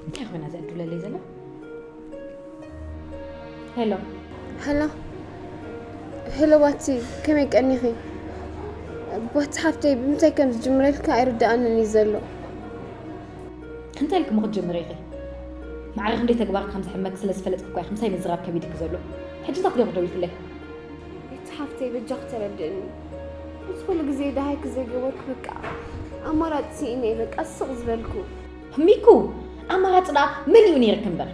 እንታይ ኮይና ዘዕድለለይ ዘላ? ሄሎ። ሄሎ። ሄሎ ባቲ፣ ከመይ ቀኒኺ? ባቲ ሓፍተይ፣ ብምንታይ ከም ዝጅምረልካ ኣይርድኣንን እዩ ዘሎ። እንታይ ኢልኪ እሞ ክትጅምሪ ኢኺ? ማዕረ ክንደይ ተግባርኪ ከም ዝሕመኪ ስለ ዝፈለጥኪ እኮ ኢኺ ምሳይ ምዝራብ ከቢድኪ ዘሎ። ሕጂ እንታይ ክትገብሪ ደው ኢልክለይ? እቲ ሓፍተይ በጃኺ ተረድእኒ። እዚ ኩሉ ግዜ ደሃይኪ ዘይገበርኩ በቃ ኣማራጺ ስኢነ እየ በቃ ስቕ ዝበልኩ። ሚኩ፣ ኣማራጺ ደኣ መሊኡ ነይርኪ እምበር።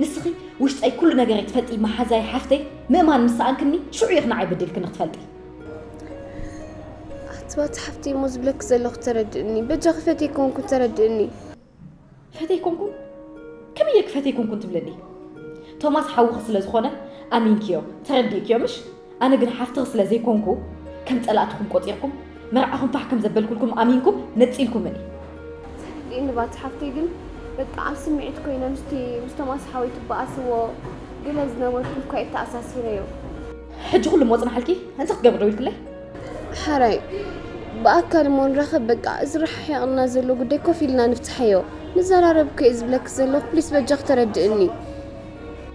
ንስኺ ውሽጠይ ኩሉ ነገረይ ትፈልጢ መሓዛይ ሓፍተይ ምእማን ምስ ሰኣንክኒ ሽዑ ኢኺ ንዓይ በዲልክኒ ክትፈልጢ። ኣቲ ባቲ ሓፍተይ እሞ ዝብለኪ ዘለኹ ተረድእኒ። በጃኺ ፈትየኪ ኮንኩ ተረድእኒ። ፈተይኮንኩን? ከመይ ጌርኪ ፈተይኮንኩን ትብለኒ? ቶማስ ሓውኺ ስለ ዝኾነ ኣሚንክዮ፣ ተረዲእክዮ ምሽ? ኣነ ግን ሓፍትኺ ስለ ዘይኮንኩ ከም ጸላእትኹም ቆጺርኩም፣ መርዓኹም ፋሕ ከም ዘበልኩልኩም ኣሚንኩም ነጺልኩምኒ። ተረዲእኒ ባቲ ሓፍተይ፣ ግን በቃ ኣብ ስምዒት ኮይነ ምስቲ ምስ ቶማስ ሓወይ ትበኣስዎ ገለ ዝነበርኩም እኳ እየ ተኣሳሲረዮ። ሕጂ ኩሉ እሞ ጽናሓልኪ፣ እንታይ ክትገብሪ ደው ኢልክለይ? ሓራይ፣ ብኣካል እሞ ንራኸብ በቃ፣ እዚ ረሓሒቕና ዘሎ ጉዳይ ኮፍ ኢልና ንፍትሓዮ። ንዘራረብ እኮ እየ ዝብለኪ ዘለኹ፣ ፕሊስ በጃኺ ተረድእኒ።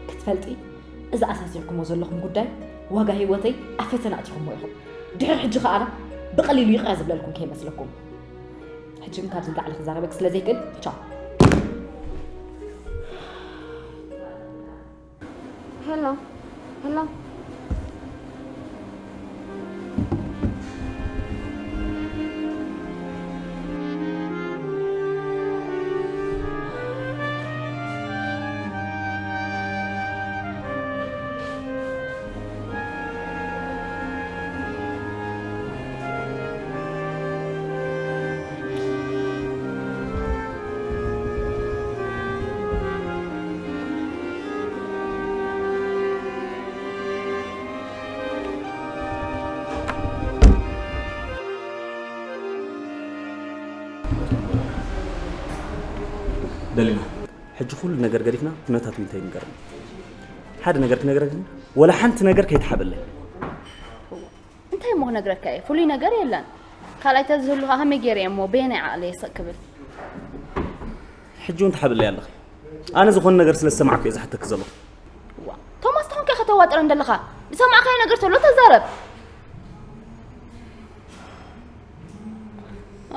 ክትፈልጢ፣ እዚ ኣሳሲርኩሞ ዘለኹም ጉዳይ ዋጋ ህይወተይ ኣብ ፈተና ኣእቲኹሞ ኢኹም። ድሕሪ ሕጂ ከኣ ብቐሊሉ ይቕረ ዝብለልኩም ከይመስለኩም። ሕጂ ግን ካብዚ ንላዕሊ ክዛረበኪ ስለ ዘይክእል፣ ቻው። ሄሎ፣ ሄሎ። ደሊና፣ ሕጂ ኩሉ ነገር ገዲፍና ኩነታት ዊንታ ይንገረኒ። ሓደ ነገር ክነግረክን፣ ወላ ሓንቲ ነገር ከይትሓበለይ። እንታይ እሞ ክነግረካ እየ? ፍሉይ ነገር የለን። ካልኣይ ተዝህሉ ኸዓ ከመይ ገይረ እየ እሞ በየናይ ዓቕሊ እየ ስቕ ክብል? ሕጂ እውን ትሓብለይ ኣለኺ። ኣነ ዝኾነ ነገር ስለ ዝሰማዕኩ እየ ዝሓተኪ ዘለኹ። ዋ፣ ቶማስ ተኾንካ ከተዋጥረን ዘለኻ? ዝሰማዕካዮ ነገር ተሎ ተዛረብ።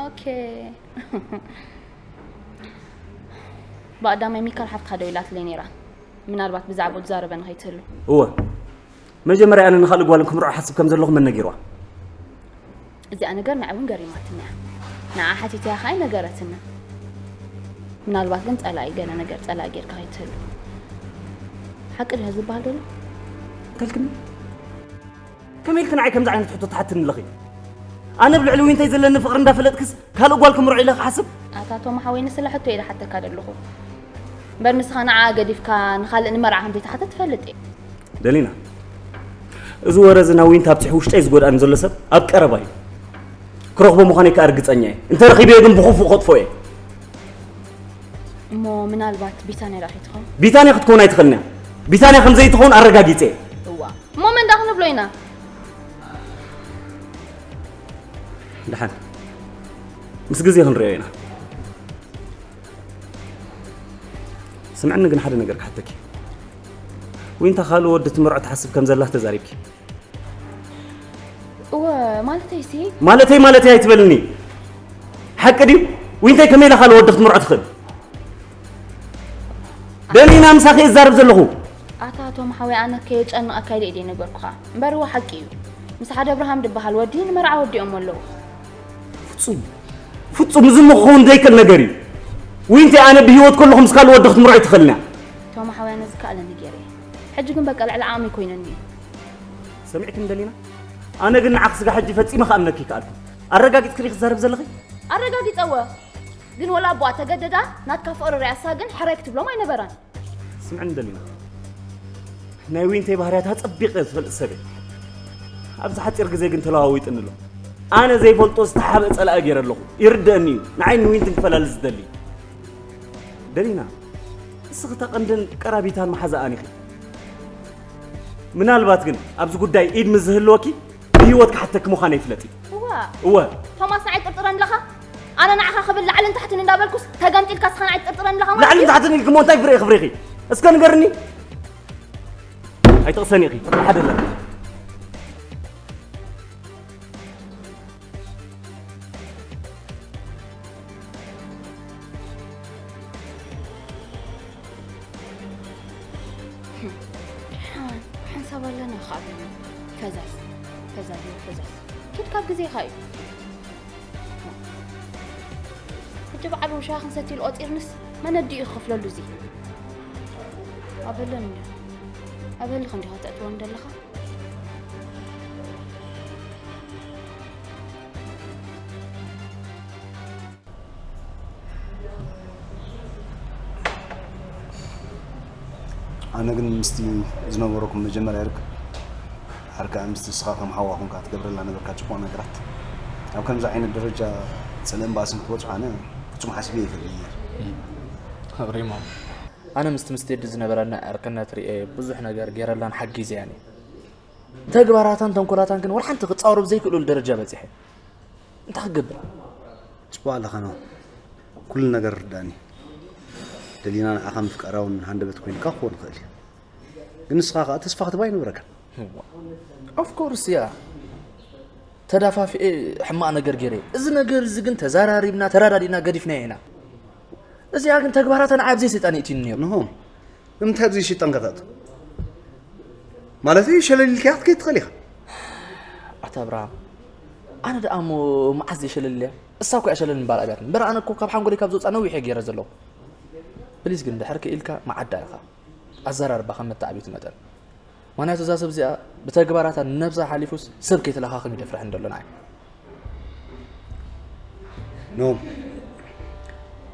ኦኬ። ብቐዳማይ ሚካል ሓፍትኻ ደዊላትለይ ነይራ። ምናልባት ብዛዕባኡ ትዛረበኒ ከይትህሉ። እወ። መጀመርያ ኣነ ንኻልእ ጓል ክምርዖ ሓስብ ከም ዘለኹ መን ነጊርዋ? እዚኣ ነገር ንዓይ እውን ገሪማትኒ እያ። ንዓ ሓቲተያ ኸዓ ኣይነገረትንን። ምናልባት ግን ጸላኢ ገለ ነገር ጸላኢ ጌርካ ከይትህሉ። ሓቂ ድዩ ዝበሃል ዘሎ? እንታይ ኢልክኒ? ከመይ ኢልኪ ንዓይ ከምዚ ዓይነት ሕቶ ትሓትኒ ኣለኺ? ኣነ ኣብ ልዕሊ ዊንተይ ዘለኒ ፍቕሪ እንዳፈለጥክስ ካልእ ጓል ክምርዖ ኢለ ክሓስብ? ኣታ ቶም ሓወይ፣ ንስለ ሕቶ እየ ዝሓተካ ዘለኹ። እምበር ንስኻ ንዓኣ ገዲፍካ ንኻልእ ንመርዓ ከም ዘይትሓትት ትፈልጥ እየ። ደሊና፣ እዚ ወረ እዚ ናብ ዊንታ ኣብጺሑ ውሽጠይ ዝጎድኣኒ ዘሎ ሰብ ኣብ ቀረባ እዩ። ክረኽቦ ምዃነይ ከኣ ርግጸኛ እየ። እንተ ረኺበዮ ግን ብኽፉእ ከጥፎ እየ። እሞ ምናልባት ቢታንያ ዳኣ ከይትኸውን? ቢታንያ ክትከውን ኣይትኽእልን እያ። ቢታንያ ከም ዘይትኸውን ኣረጋጊጸ እየ። እዋ እሞ መን ዳ ክንብሎ ኢና? ደሓን ምስ ግዜ ክንሪኦ ኢና። ስምዕኒ ግን ሓደ ነገር ክሓተኪ። ዊንታ ካልእ ወዲ ትምርዖ ትሓስብ ከም ዘላ ተዛሪብኪ። እወ ማለተይሲ ማለተይ ማለተይ ኣይትበልኒ። ሓቂ ድዩ? ዊንታይ ከመይ ኢላ ካልእ ወዲ ክትምርዖ ትኽእል? ደሊና ምሳኺ እዛረብ ዘለኹ። ኣታ ቶም ሓወይ ኣነ ከየጨንቐካ ኢለ እየ ዘይነገርኩኻ እምበር እወ ሓቂ እዩ። ምስ ሓደ ኣብርሃም ድበሃል ወዲ ንመርዓ ወዲኦሞ ኣለዉ። ፍጹም ፍጹም እዚ እሞ ክኸውን ዘይክእል ነገር እዩ። ዊንታይ ኣነ ብህይወት ከለኹ ምስ ካልእ ወዲ ክትምርዖ ኣይትኽእልን እያ። ቶም ሓወይ ኣነ ዝከኣለኒ ገይረ እየ። ሕጂ ግን በቃ ልዕሊ ዓቕመይ ኮይነኒ እዩ። ሰሚዕክኒ ደሊና? ኣነ ግን ንዓኺ ስጋ ሕጂ ፈጺመ ክኣምነኪ ይከኣልኩ። ኣረጋጊጽክኒ ክትዛረብ ዘለኺ? ኣረጋጊጸወ ግን ወላ ኣቦኣ ተገደዳ ናትካ ፍቕሪ ሪኣሳ ግን ሕራይ ክትብሎም ኣይነበራን። ስምዕኒ ደሊና፣ ናይ ዊንተይ ባህርያት ኣጸቢቐ ዝፈልጥ ሰብ እየ። ኣብዚ ሓጺር ግዜ ግን ተለዋዊጥኒ ኣሎ። ኣነ ዘይፈልጦ ዝተሓብአ ጸላኢ ገይረ ኣለኹ። ይርደአኒ እዩ ንዓይ ንዊንትን ክፈላሊ ዝደሊ። ደሊና፣ ንስኺ እታ ቀንድን ቀራቢታን መሓዛኣን ኢኺ። ምናልባት ግን ኣብዚ ጉዳይ ኢድ ምስ ዝህልወኪ ብህይወት ክሓተኪ ምዃነይ ፍለጢ። እዋ እወ። ቶማስ ንዓይ ትጥርጥረኒ ኣለኻ? ኣነ ንዓኻ ክብል ላዕልን ታሕትን እንዳበልኩስ ተገምጢልካ እስኻ ንዓይ ትጥርጥረኒ ኣለኻ ማለት ላዕልን እዩ? ታሕትን ኢልኪ እሞ እንታይ ፍረ ክብሬኺ? እስከ ንገርኒ። ኣይትቕሰኒ ኢኺ። ሓደ ኣለና። ሓንሳብ ኣለና ኸዓ በለኒ። ፈዛዝ ፈዛዝ ፈዛዝ ኪድ ካብ ግዜኻ እዩ። ሕጂ በዓል ውሻ ክንሰትይሉ ቆፂርንስ መነዲኡ ክኸፍለሉ እዚ ኣበለን እንዲ ኣበልኽ እንዲኻ ተእትወን ዘለኻ። ኣነ ግን ምስቲ ዝነበረኩም መጀመርያ ርክብ ዓርካ ምስቲ ንስኻ ከም ሓዋ ኮንካ ትገብረላ ነበርካ ጽቡቕ ነገራት ኣብ ከምዚ ዓይነት ደረጃ ጽልእን ባእስን ክትበጽሑ ኣነ ፍጹም ሓሲበ ይፈልጥ ነይር። ኣብሪሞ ኣነ ምስቲ ምስ ቴዲ ዝነበረና ዕርክነት ርኤ ብዙሕ ነገር ገይረላን ሓጊዘያን እየ። ተግባራታን ተንኮላታን ግን ወላ ሓንቲ ክጻወሩ ብዘይክእሉሉ ደረጃ በጺሐ። እንታይ ክገብር? ጽቡቕ ኣለኻ ነው ኩሉ ነገር ርዳእኒ። ደሊና ንዓኻ ምፍቃራ እውን ሃንደበት ኮይንካ ክኾን ይኽእል እዩ። ግን ንስኻ ከኣ ተስፋ ክትባ ኣይነበረካን። Of course እያ ተዳፋፊኤ ሕማቕ ነገር ገይረ። እዚ ነገር እዚ ግን ተዛራሪብና ተራዳዲእና ገዲፍናዮ ኢና። እዚኣ ግን ተግባራታ ንዓይ ኣብዘይ ሰይጣን ይእትዩኒ ነይሩ። ንሆ ንምንታይ ኣብዘይ ሰይጣን ከተእቱ? ማለተይ ሸለል ኢልካያ ክትከይድ ትኽእል ኢኻ። ኣታ ኣብርሃም ኣነ ደኣ እሞ መዓስ ዘይሸለል እያ? እሳ እኮ እያ ሸለል ምባል ኣብያትኒ። እምበር ኣነ እኮ ካብ ሓንጎለይ ካብ ዝወፅኣ ነዊሕ እየ ገይረ ዘለኹ። ፕሊስ ግን ድሕር ክኢልካ መዓዳ ኢኻ። ኣዘራርባ ከም መተዓብይቲ መጠን። ምኽንያቱ እዛ ሰብ እዚኣ ብተግባራታ ንነብሳ ሓሊፉስ ሰብ ከይተለኻኽም ይደፍረሐኒ ዘሎ ንዓይ። ኖ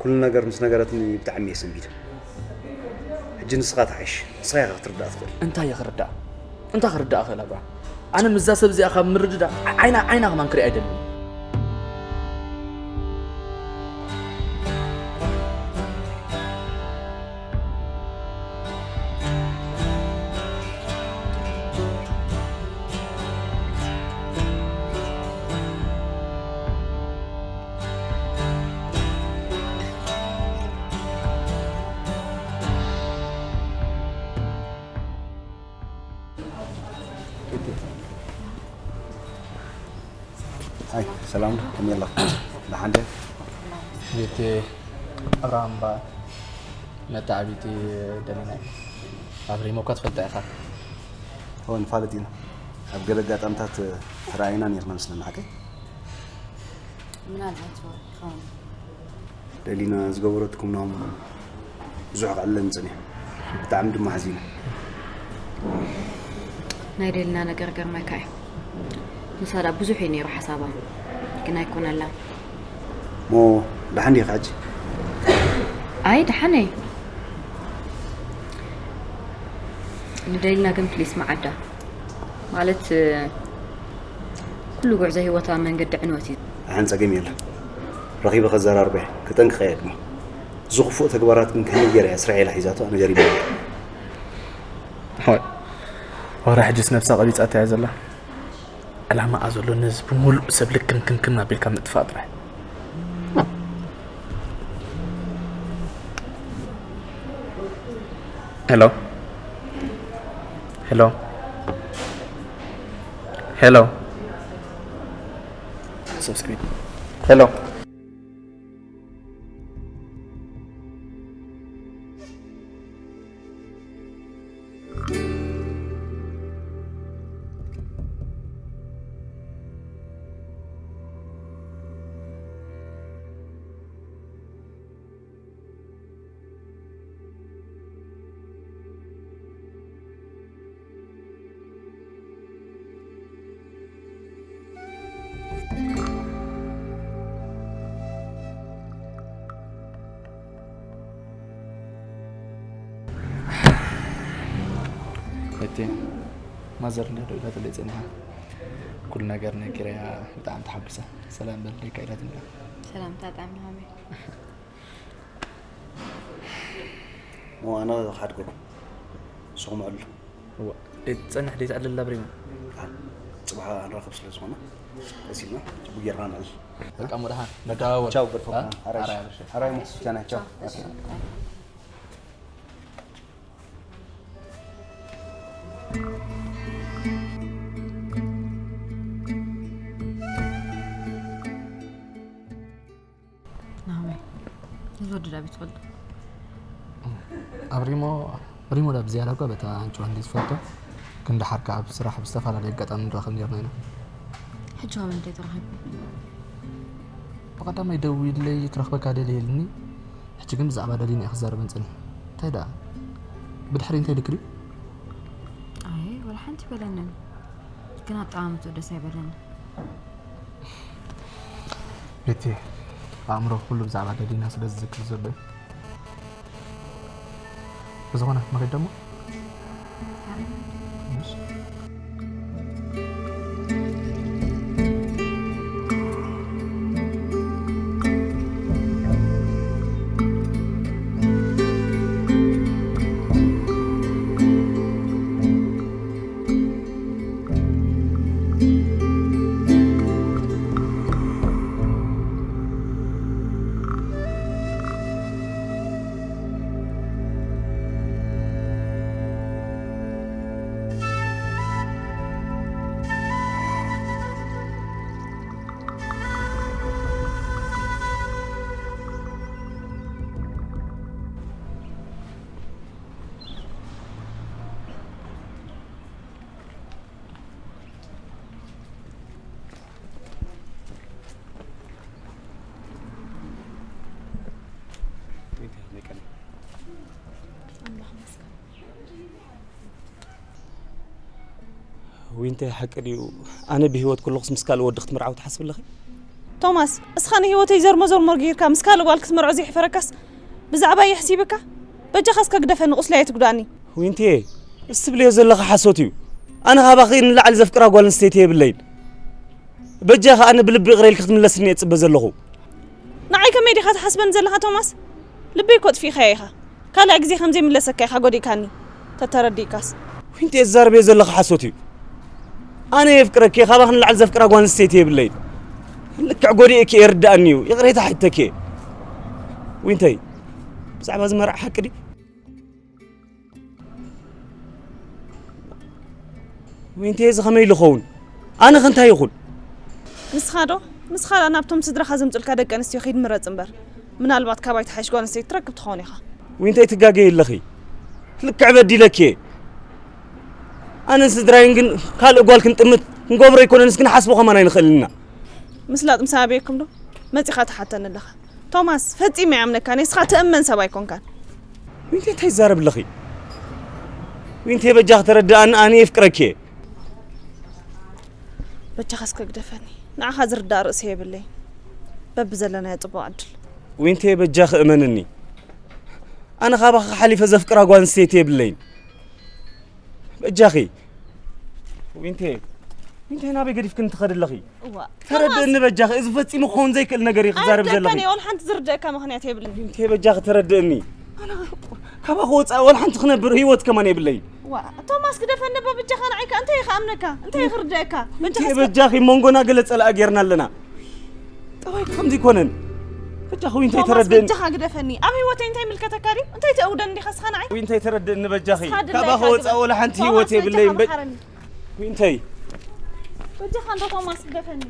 ኩሉ ነገር ምስ ነገረትኒ ብጣዕሚ እየ ሰንቢደ። ሕጂ ንስኻ ትሓይሽ፣ ንስኻ ኢኻ ክትርዳእ ትኽእል። እንታይ እየ ክርዳእ? እንታይ ክርዳእ እኽእል ኣብርሃም? ኣነ ምስዛ ሰብ እዚኣ ካብ ምርድዳእ ዓይና ዓይና ከማን ክርኢ ኣይደልን። ኣይ ሰላም ከመይ ኣለኹም? ደሓን ድያ? ቤቲ ኣብርሃም እባ መተዓቢቲ ደሊና እዩ። ኣብሪሞ እኳ ትፈልጣ ኢኻ። እወ ንፋለጥ ኢና። ኣብ ገለ ኣጋጣምታት ተራእይና ነይርና መስለኒ ሓቀይ? ምናልባት ይኸውን። ደሊና ዝገበረትኩም ናሆም ብዙሕ ክዕለኒ ጸኒሑ። ብጣዕሚ ድማ ሓዚነ። ናይ ደሊና ነገር ገርመካ እዩ። ንሳ ዳ ብዙሕ እዩ ነይሩ ሓሳባ ግን ኣይኮነላን። ሞ ደሓን ዲኻ ሕጂ? ኣይ ደሓን እየ። ንደሊና ግን ፕሊስ መዓዳ ማለት ኩሉ ጉዕዞ ህይወታ መንገዲ ዕንወት እዩ። ደሓን ጸገም የለን። ረኺበ ከዘራርበ ክጠንቅቐ እየ ድማ። ዝኽፉእ ተግባራት ግን ከመይ ገይራ እያ ስራኤል ሒዛቶ ኣነ ገሪሙኒ። ሆይ፣ ወረ ሕጅስ ነብሳ ቀቢጻታ እያ ዘላ። ዕላማኣ ዘሎ ነዚ ብምሉእ ሰብ ልክምክምክም ኣቢልካ ምጥፋእ ጥራይ። ሄሎ፣ ሄሎ፣ ሄሎ፣ ሄሎ። እቲ ማዘር እንዳ ደው ኢላትለይ ጸኒሓ። ኩሉ ነገር ነጊረያ ብጣዕሚ ተሓጒሳ። ሰላም በል ደካ ኢላትኒ። ሰላምታ ጣዕሚ ሃመይ። ሞ ኣነ ክሓድገኩም ንስኹም ዕሉ። እዋ ደይ ትጸንሕ ደይ ትዕልል ኣብሪማ። ጽባሕ ንረኽብ ስለ ዝኾነ ቀስ ኢልና ጽቡቅ ጌርና ንዕል። በቃ እሞ ደሓን ንደዋወል። ቻው ገድፈኩም። አ? ኣራይ ኣራይ ኣራይ። ኣራይ ሞ ቻና ቻው። ናሆመይ፣ እዚ ወዲ ዳዊት ትፈልጦ? ኣብ ሪሞ ሪሞ ዳ ብዝያዳ እኳ በታ ኣንጭዋ እንዲ ዝፈልጦ፣ ግን ደሓር ከኣ ኣብ ስራሕ ብዝተፈላለየ ኣጋጣሚ ንራኸብ ነርና ኢና። ሕጂ ካብ እንታይ ተራኺቡ? ብቐዳማይ ደዊለይ ትረኽበካ ደልየ ኢልኒ። ሕጂ ግን ብዛዕባ ደሊና እየ ክዛረበን ጸኒሐ። እንታይ ደኣ? ብድሕሪ እንታይ ልክሪ? ኣይ፣ ወላ ሓንቲ በለንን። ግን ኣጠማምትኡ ደስ ኣይበለኒ። ቤቲ፣ ኣእምሮ ኩሉ ብዛዕባ ደሊና ስለ ዝዝክር ዘሎ እዩ። ብዝኾነ መኺድ ደሞ ዊንተ ሓቂ ድዩ? ኣነ ብህይወት ከለኹስ ምስ ካልእ ወዲ ክትምርዓው ትሓስቢ ኣለኺ? ቶማስ፣ እስኻ ንህይወተይ ዘርሞ ዘርሞ ጌርካ ምስ ካልእ ጓል ክትምርዖ ዘይሕፈረካስ ብዛዕባይ የሕሲብካ? በጃኻ እስከ ግደፈኒ፣ ቁስለይ ኣይትጉዳእኒ። ዊንትየ፣ እዚ ትብልዮ ዘለኺ ሓሶት እዩ። ኣነ ካባኺ ንላዕሊ ዘፍቅራ ጓል ኣንስተይቲ የብለይን። በጃኻ ኣነ ብልቢ ይቕረ ኢልኪ ክትምለስኒ እየ ዝጽበ ዘለኹ። ንዓይ ከመይ ዲኻ ትሓስበኒ ዘለኻ ቶማስ? ልበይ እኮ ኣጥፊእካዮ ኢኻ። ካልኣይ ግዜ ከም ዘይምለሰካ ኢኻ ጎዲእካኒ። ተተረዲእካስ። ዊንተይ፣ ትዛረብዮ ዘለኺ ሓሶት እዩ። ኣነ የፍቅረኪ እየ፣ ካባኺ ንላዕሊ ዘፍቅራ ጓል ኣንስተይቲ የብለይን። ልክዕ ጎዲኤኪ እየ፣ ይርድኣኒ እዩ። ይቕሬታ ሓቲተኪ እየ። ዊንተይ፣ ብዛዕባ እዚ መርዓ ሓቂ ድዩ? ዊንተይ፣ እዚ ከመይ ኢሉ ይኸውን? ኣነ ከ እንታይ ይኹን? ንስኻ ዶ? ንስኻ ደኣ ናብቶም ስድራኻ ዘምጹልካ ደቂ ኣንስትዮ ኺድ ምረጽ እምበር፣ ምናልባት ካባይ ትሓይሽ ጓል ኣንስተይቲ ትረክብ ትኸውን ኢኻ። ዊንተይ፣ ትጋገዪ ኣለኺ። ልክዕ በዲለኪ እየ። ኣነን ስድራይን ግን ካልእ ጓል ክንጥምት ክንገብሮ ኣይኮነንስ ክንሓስቦ ከማን ኣይንኽእልን ኢና። ምስላጥ ምስ ኣበየኩም ዶ መጺኻ ትሓተኒ ኣለኻ? ቶማስ፣ ፈጺመ ኣይኣምነካን እየ። ንስኻ ትእመን ሰብ ኣይኮንካን። ዊንተይ፣ እንታይ ትዛረቢ ኣለኺ? ዊንተይ፣ በጃኺ ተረድኣኒ፣ ኣነ የፍቅረኪ እየ። በጃኻ እስከ ግደፈኒ። ንዓኻ ዝርዳእ ርእሲ የብለይን። በብዘለናዮ ጽቡቕ ዕድል። ዊንተይ፣ በጃኺ እመንኒ። ኣነ ካባኺ ሓሊፈ ዘፍቅራ ጓል ኣንስተይቲ የብለይን። በጃኺ ዊንተይ። እንታይ ናበይ ገዲፍክን ትኸዲ ኣለኺ? እዋ። ተረድእኒ በጃኺ፣ እዚ ፈጺሙ ክኸውን ዘይክእል ነገር እዩ ክዛረብ ዘለኺ። ኣይርደእካን እየ፣ ወላ ሓንቲ ዝርደእካ ምኽንያት የብለይን። እንታይ በጃኺ ተረድእኒ? ኣነ ካባኺ ወጻኢ ወላ ሓንቲ ክነብር ህይወት ከማን የብለይን። ዋ፣ ቶማስ ግደፈኒ እባ በጃኻ፣ ንዓይ ከኣ እንታይ እየ ክኣምነካ? እንታይ እየ ክርደእካ? በጃኻ እንታይ እስከ በጃኺ መንጎና ገለ ጸላኢ ጌርና ኣለና። ጠባይኪ ከምዚ ኣይኮነን። በጃኺ እንታይ ቶማስ ተረድእኒ? በጃኻ ግደፈኒ። ኣብ ህይወተይ እንታይ ይምልከተካ ድዩ? እንታይ ተእውደኒ ዲኻ እስኻ ንዓይ? እንታይ ተረድእኒ በጃኺ? እስኻ ድላይካ ካባኺ ወጻኢ ግበር። ወላ ሓንቲ ቶማስ ህይወት የብለይን። በ-፣ በጃኻ መሓረኒ። እንታይ? በጃኻ እንዶ ቶማስ ግደፈኒ።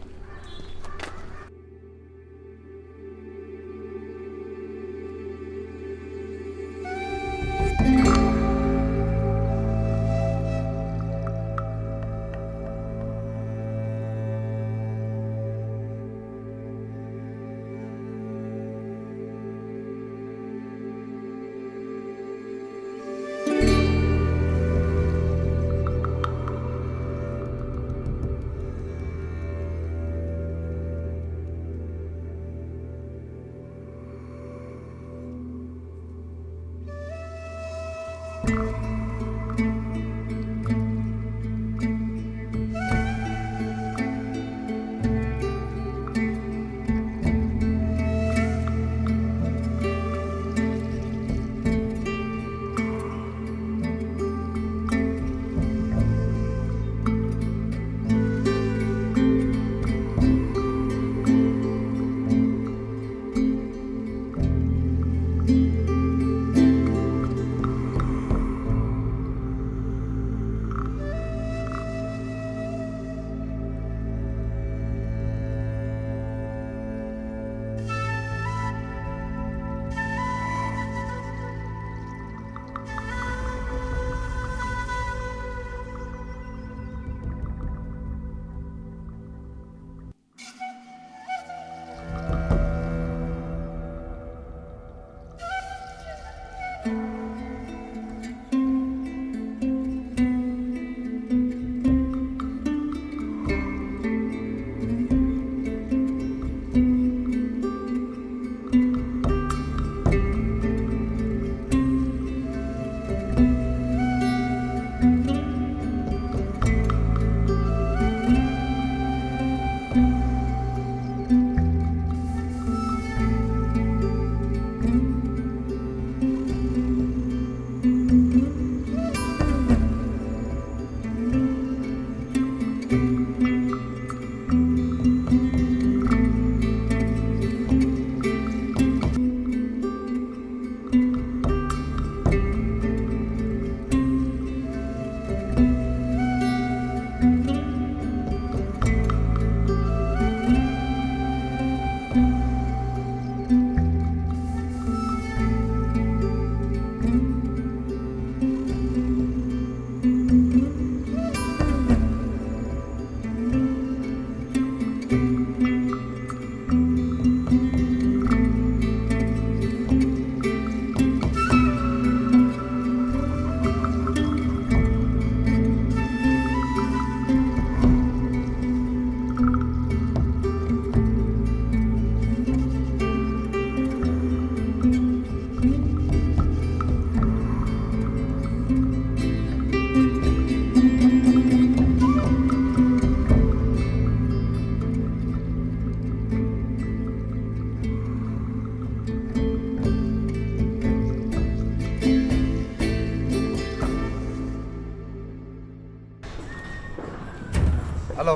ኣሎ።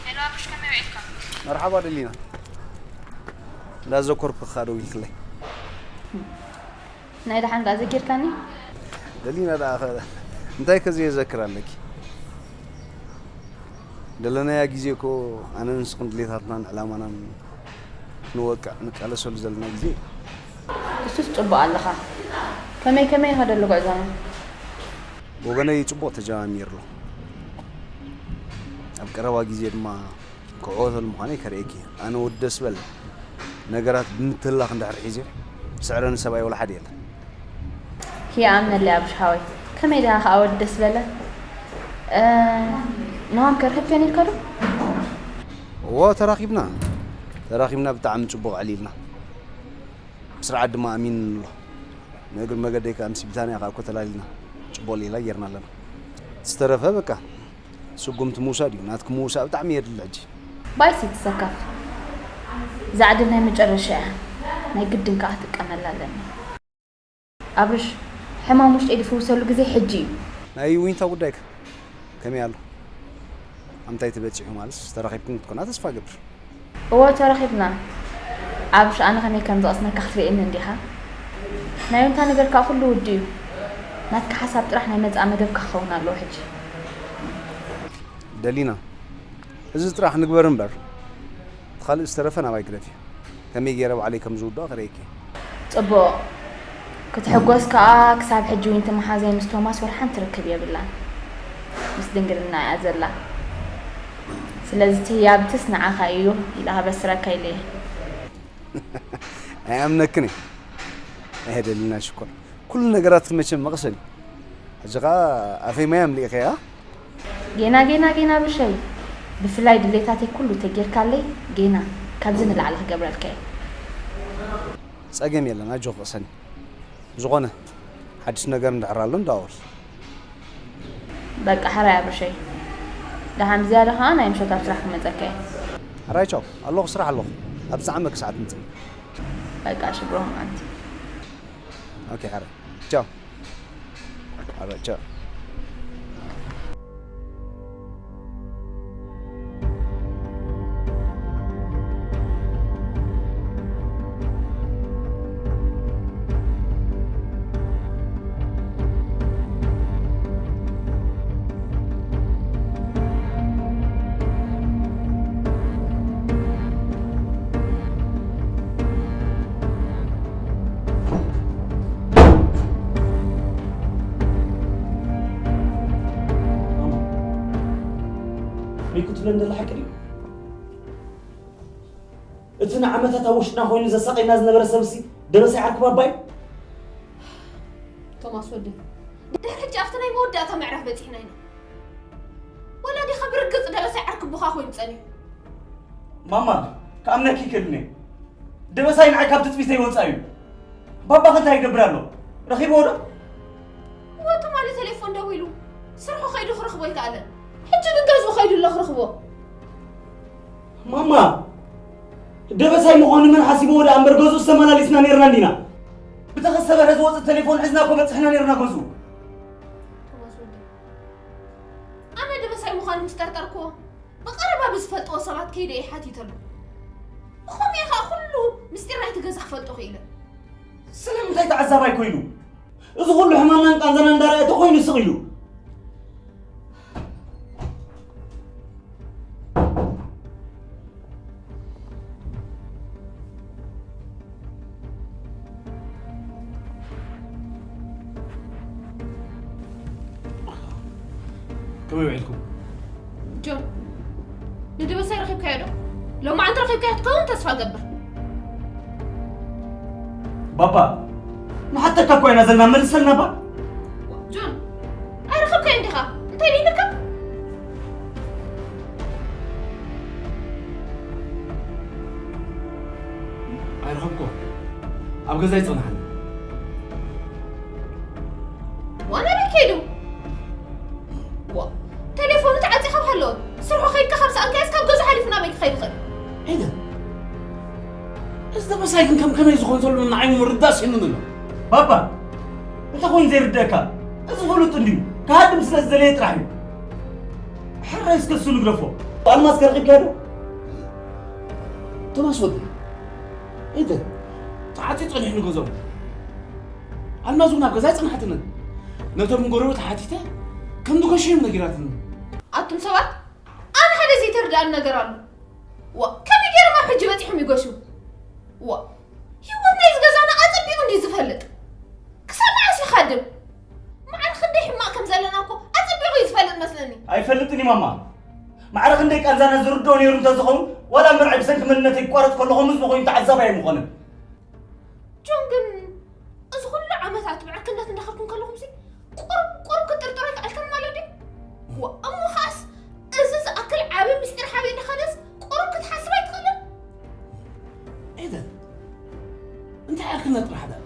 ሄሎ፣ ኣብሽ ከመይ ውዒልካ? መርሓባ ደሊና። እንዳዘኮርኩኻ ደው ኢልክለይ። ናይ ደሓን ደኣ ዘኪርካኒ? ደሊና ደኣ ኸ እንታይ ከ ዘየዘክር ኣለኪ? ደለናያ ግዜ እኮ ኣነ ንስኽን ድሌታትናን ዕላማናን ክንወቅዕ ንቃለሰሉ ዘለና ግዜ እዩ። እሱስ ጽቡቕ ኣለኻ። ከመይ ከመይ ይኸደሉ ጉዕዞና? ብወገነይ ጽቡቕ ተጀማሚሩ ኣሎ። ኣብ ቀረባ ግዜ ድማ ክዕወተሉ ምዃነይ ከርእየኪ እየ። ኣነ ወዲ ደስ በለ ነገራት ብምትህልላኽ እንድሕር ሒዘ፣ ዝስዕረኒ ሰብኣይ ወላ ሓደ የለን። ይኣምነለይ ኣብርሽ ሓወይ። ከመይ ዲኻ ከኣ ወዲ ደስ በለ? እ፣ ኖሃም ከ ርኽብክዮ ነይርካ ዶ? እዎ፣ ተራኺብና። ተራኺብና፣ ብጣዕሚ ጽቡቕ ኣዕሊልና። ብስርዓት ድማ ኣሚኑኒ ኣሎ። ንእግሪ መገደይ ከኣ ምስ ቢታንያ ከኣ እኮ ተላሊና። ጽቡቕ ሌላ ጌርና ኣለና። ዝተረፈ በቃ ስጉምቲ ምውሳድ እዩ ናትኪ ምውሳእ ብጣዕሚ የድሊ ሕጂ። ባይሲ ትሰከፍ። እዛ ዕድል ናይ መጨረሻ እያ። ናይ ግድን ከኣ ክትቀመላ ኣለኒ። ኣብርሽ፣ ሕማም ውሽጠይ ዝፍውሰሉ ግዜ ሕጂ እዩ። ናይ ዊንታ ጉዳይከ ከመይ ኣሎ? ኣምታይ ተበጺሑ ማለትስ ተራኺብኩም ክትኮና ተስፋ እገብር። እወ ተራኺብና። ኣብርሽ፣ ኣነ ከመይ ከም ዘቕስነካ ክትርእየኒ እንዲኻ? ናይ ዊንታ ነገር ከኣ ኩሉ ውዱ እዩ። ናትካ ሓሳብ ጥራሕ ናይ መጻኢ መደብካ ክኸውን ኣለዎ ሕጂ። ደሊና፣ እዚ ጥራሕ ንግበር እምበር፣ እቲ ካልእ ዝተረፈ ናባይ ግደፍዮ። ከመይ ገይረ ባዕለይ ከም ዝውድኦ ክርእየኪ። ጽቡቕ። ክትሕጎስ ከኣ ክሳብ ሕጂ ዊንቲ መሓዘይ ምስ ቶማስ ወላ ሓንቲ ርክብ የብላን። ምስ ድንግልና እያ ዘላ። ስለዚ እቲ ህያብትስ ንዓኻ እዩ ኢለ ከበስረካ ኢለ እየ። ኣይኣምነክን እየ። ኣየ ደሊና ሽኮር። ኩሉ ነገራት መቸም መቕሰን እዩ። ሕጂ ኸኣ ኣፈይ ማይ ኣምሊእኸያ። ጌና ጌና ጌና ብርሸይ። ብፍላይ ድሌታተይ ኩሉ ተጌርካለይ ጌና ካብዚ ንላዕሊ ክገብረልካ እየ። ጸገም የለን ኣጆኺ ቅሰኒ። ብዝኾነ ሓድሽ ነገር እንድሕር ኣሎ ንደዋወል። በቃ ሕራይ ኣብርሸይ። ደሓን ብዝያዳ ኸኣ ናይ ምሸት ኣብ ስራሕ ክመጸካ እየ። ሕራይ ቻው ኣለኹ ስራሕ ኣለኹ። ኣብ ዝዓመኪ ሰዓት ምጽእ። በቃ ሽብሮም ኣንቲ። ኦኬ ሕራይ ቻው። ሕራይ ቻው። ሚኩ ትብለን ዘላ ሓቂ ድዩ? እቲ ንዓመታት ኣብ ውሽጥና ኮይኑ ዘሳቐየና ዝነበረ ሰብሲ ደበሳይ ዓርኪ ባባ እዩ? ቶማስ ወደይ፣ ድሕሪ ሕጂ ኣብቲ ናይ መወዳእታ ምዕራፍ በጺሕና ኢና። ወላ ዲኻ ብርግጽ ደበሳይ ዓርኪ ኣቦኻ ኮይኑ ጸኒሑ? ማማ፣ ክኣምነኪ ይክእልን እየ። ደበሳይ ንዓይ ካብ ትጽቢተይ ወጻኢ እዩ። ባባኸ እንታይ ይገብር ኣሎ? ረኺብዎ ዶ? እወ፣ ትማሊ ቴሌፎን ደዊሉ፣ ስርሑ ከይዱ ክረኽቦ ኣይከኣለን። ሕጂ ግን ገዝኡ ከይዱ ኣሎ ክረኽቦ። ማማ፣ ደበሳይ ምዃኑ መን ሓሲብዎ ደኣ እምበር፣ ገዝኡስ ተመላሊስና ነይርና እንዲና። ብተኸሰበ ዝወጽእ ቴሌፎን ሒዝና እኮ በጺሕና ነይርና ገዝኡ። ቶማስ ወደይ፣ ኣነ ደበሳይ ምዃኑ ምስ ጠርጠርክዎ፣ ብቐረባ ብዝፈልጥዎ ሰባት ከይደ እየ ሓቲተሉ። ብኸምኡ እየ ኸኣ ኩሉ ምስጢር ናይቲ ገዛ ክፈልጦ ክኢለ። ስለምንታይ ተዓዛባይ ኮይኑ? እዚ ኩሉ ሕማምናን ቃንዛናን እንዳረኣየ ተኾይኑ ስቕ ኢሉ። ከመይ ውዒልኩም? ጆን፣ ንደበሳይ ረኺብካዮ ዶ? ሎማዓንቲ ረኺብካዮ ክትከውን ተስፋ እገብር። ባባ፣ ንሓተካ እኮ ኢና ዘለና፣ መልሰልና ባ። ጆን፣ ኣይረኸብካዮን ዲኻ? እንታይ ደይልካ? ኣይረኸብኩ። ኣብ ገዛ ይጸናሕኒ። ዋና በይ ከይዱ? ዋ፣ ቴሌፎኑ ተዓጺኻ ሃለወ። ስርሑ ከይድካ ካብ ሰኣንካዮስ ካብ ገዛ ሓሊፉ ናበይ ክኸይድ ይኽእል? ኤደን፣ እዚ ደበሳይ ግን ከም ከመይ ዝኾን ዘሎ ንዓይ ምርዳእ ስኢኑኒ ኣሎ። ባባ፣ እንታይ ኮይኑ ዘይርደእካ? እዚ ፍሉጥ እንድዩ። ክሃድም ስለ ዝደለየ ጥራሕ እዩ። ሕራይ እስከ እሱ ንግደፎ። ኣልማዝ ከርኺብካ ዶ? ቶማስ ወደይ፣ ኤደን፣ ተዓጽዩ ጸኒሑ ንገዝኦም። ኣልማዝ እውን ኣብ ገዛ ኣይጸናሕትንን። ነቶም ጎረቤት ሓቲተ ከም ዝገሹ እዮም ነጊራትኒ። ኣቱም ሰባት፣ ኣነ ሓደ ዘይተርድኣኒ ነገር ኣሎ። ዋ፣ ከመይ ገይሮም ኣብ ሕጂ በጺሖም ይገሹ? ዋ፣ ህይወት ናይዚ ገዛና ኣጸቢቑ እንድዩ ዝፈልጥ። ክሳብ መዓስ ይኻድም? መዓር ክንደይ ሕማቕ ከም ዘለና እኮ ኣጸቢቑ እዩ ዝፈልጥ መስለኒ። ኣይፈልጥን እዩ ማማ። ማዕረ ክንደይ ቃንዛና ዝርድኦ ነይሩ እንተዝኸውን፣ ዋላ መርዓይ ብሰንኪ መንነተይ ክቋረጽ ከሎ ከምኡ ዝኾይኑ ተዓዛባይ ኣይምኾነን። ጆን ግን እዚ ኩሉ ዓመታት ብዕርክነት እንዳኸድኩም ከለኹምሲ ቁሩብ ቁሩብ ክትጥርጥሮ ኣይከኣልካን ማለት ድዩ? ዋ፣ እሞ ኸኣስ እዚ ዝኣክል ዓቢ ምስጢር ሓቢኡ እንዳኸደስ ቁሩብ ክትሓስብ ኣይትኽእልን? ኤደን፣ እንታይ ዕርክነት ጥራሕ ደኣ?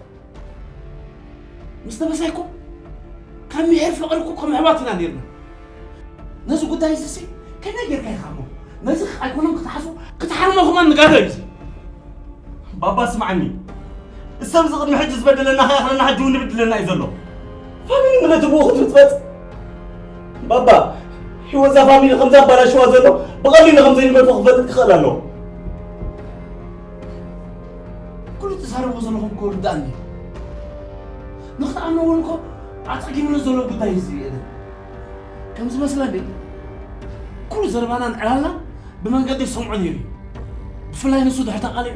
ምስ ተበሳይኩም ካብ ምሒር ፍቕሪ እኮ ከም ኣሕዋት ኢና ነይርና። ነዚ ጉዳይ እዚ ሲ ከመይ ጌርካ ኢኻ እሞ ነዚ ኣይኮነም ክትሓዞ ክትሓርሞ ከማን ንጋዶ እዩ እዚ። ባባ ስምዓኒ፣ እሰብ እዚ ቅድሚ ሕጂ ዝበደለና ከይኣኽለና ሕጂ እውን ይብድለና እዩ ዘሎ። ፋሚሊ ምነት ብኡ ክትብትበጽ ባባ፣ ህይወት እዛ ፋሚሊ ከምዛ ኣባላሽዋ ዘሎ ብቐሊሉ ከም ዘይንገድፎ ክፈልጥ ክኽእል ኣለዎ። ኩሉ ትዛረብዎ ዘለኹም እኮ ርዳእኒ እዩ። ንኽትኣምንዎ እውን እኮ ኣጸጊሙኒ ዘሎ ጉዳይ እዩ እዚ ኤደን። ከም ዝመስለኒ ኩሉ ዘረባናን ዕላልናን ብመንገዲ ዝሰምዖ ነይሩ እዩ። ብፍላይ ንሱ ድሕር ተቓሊዑ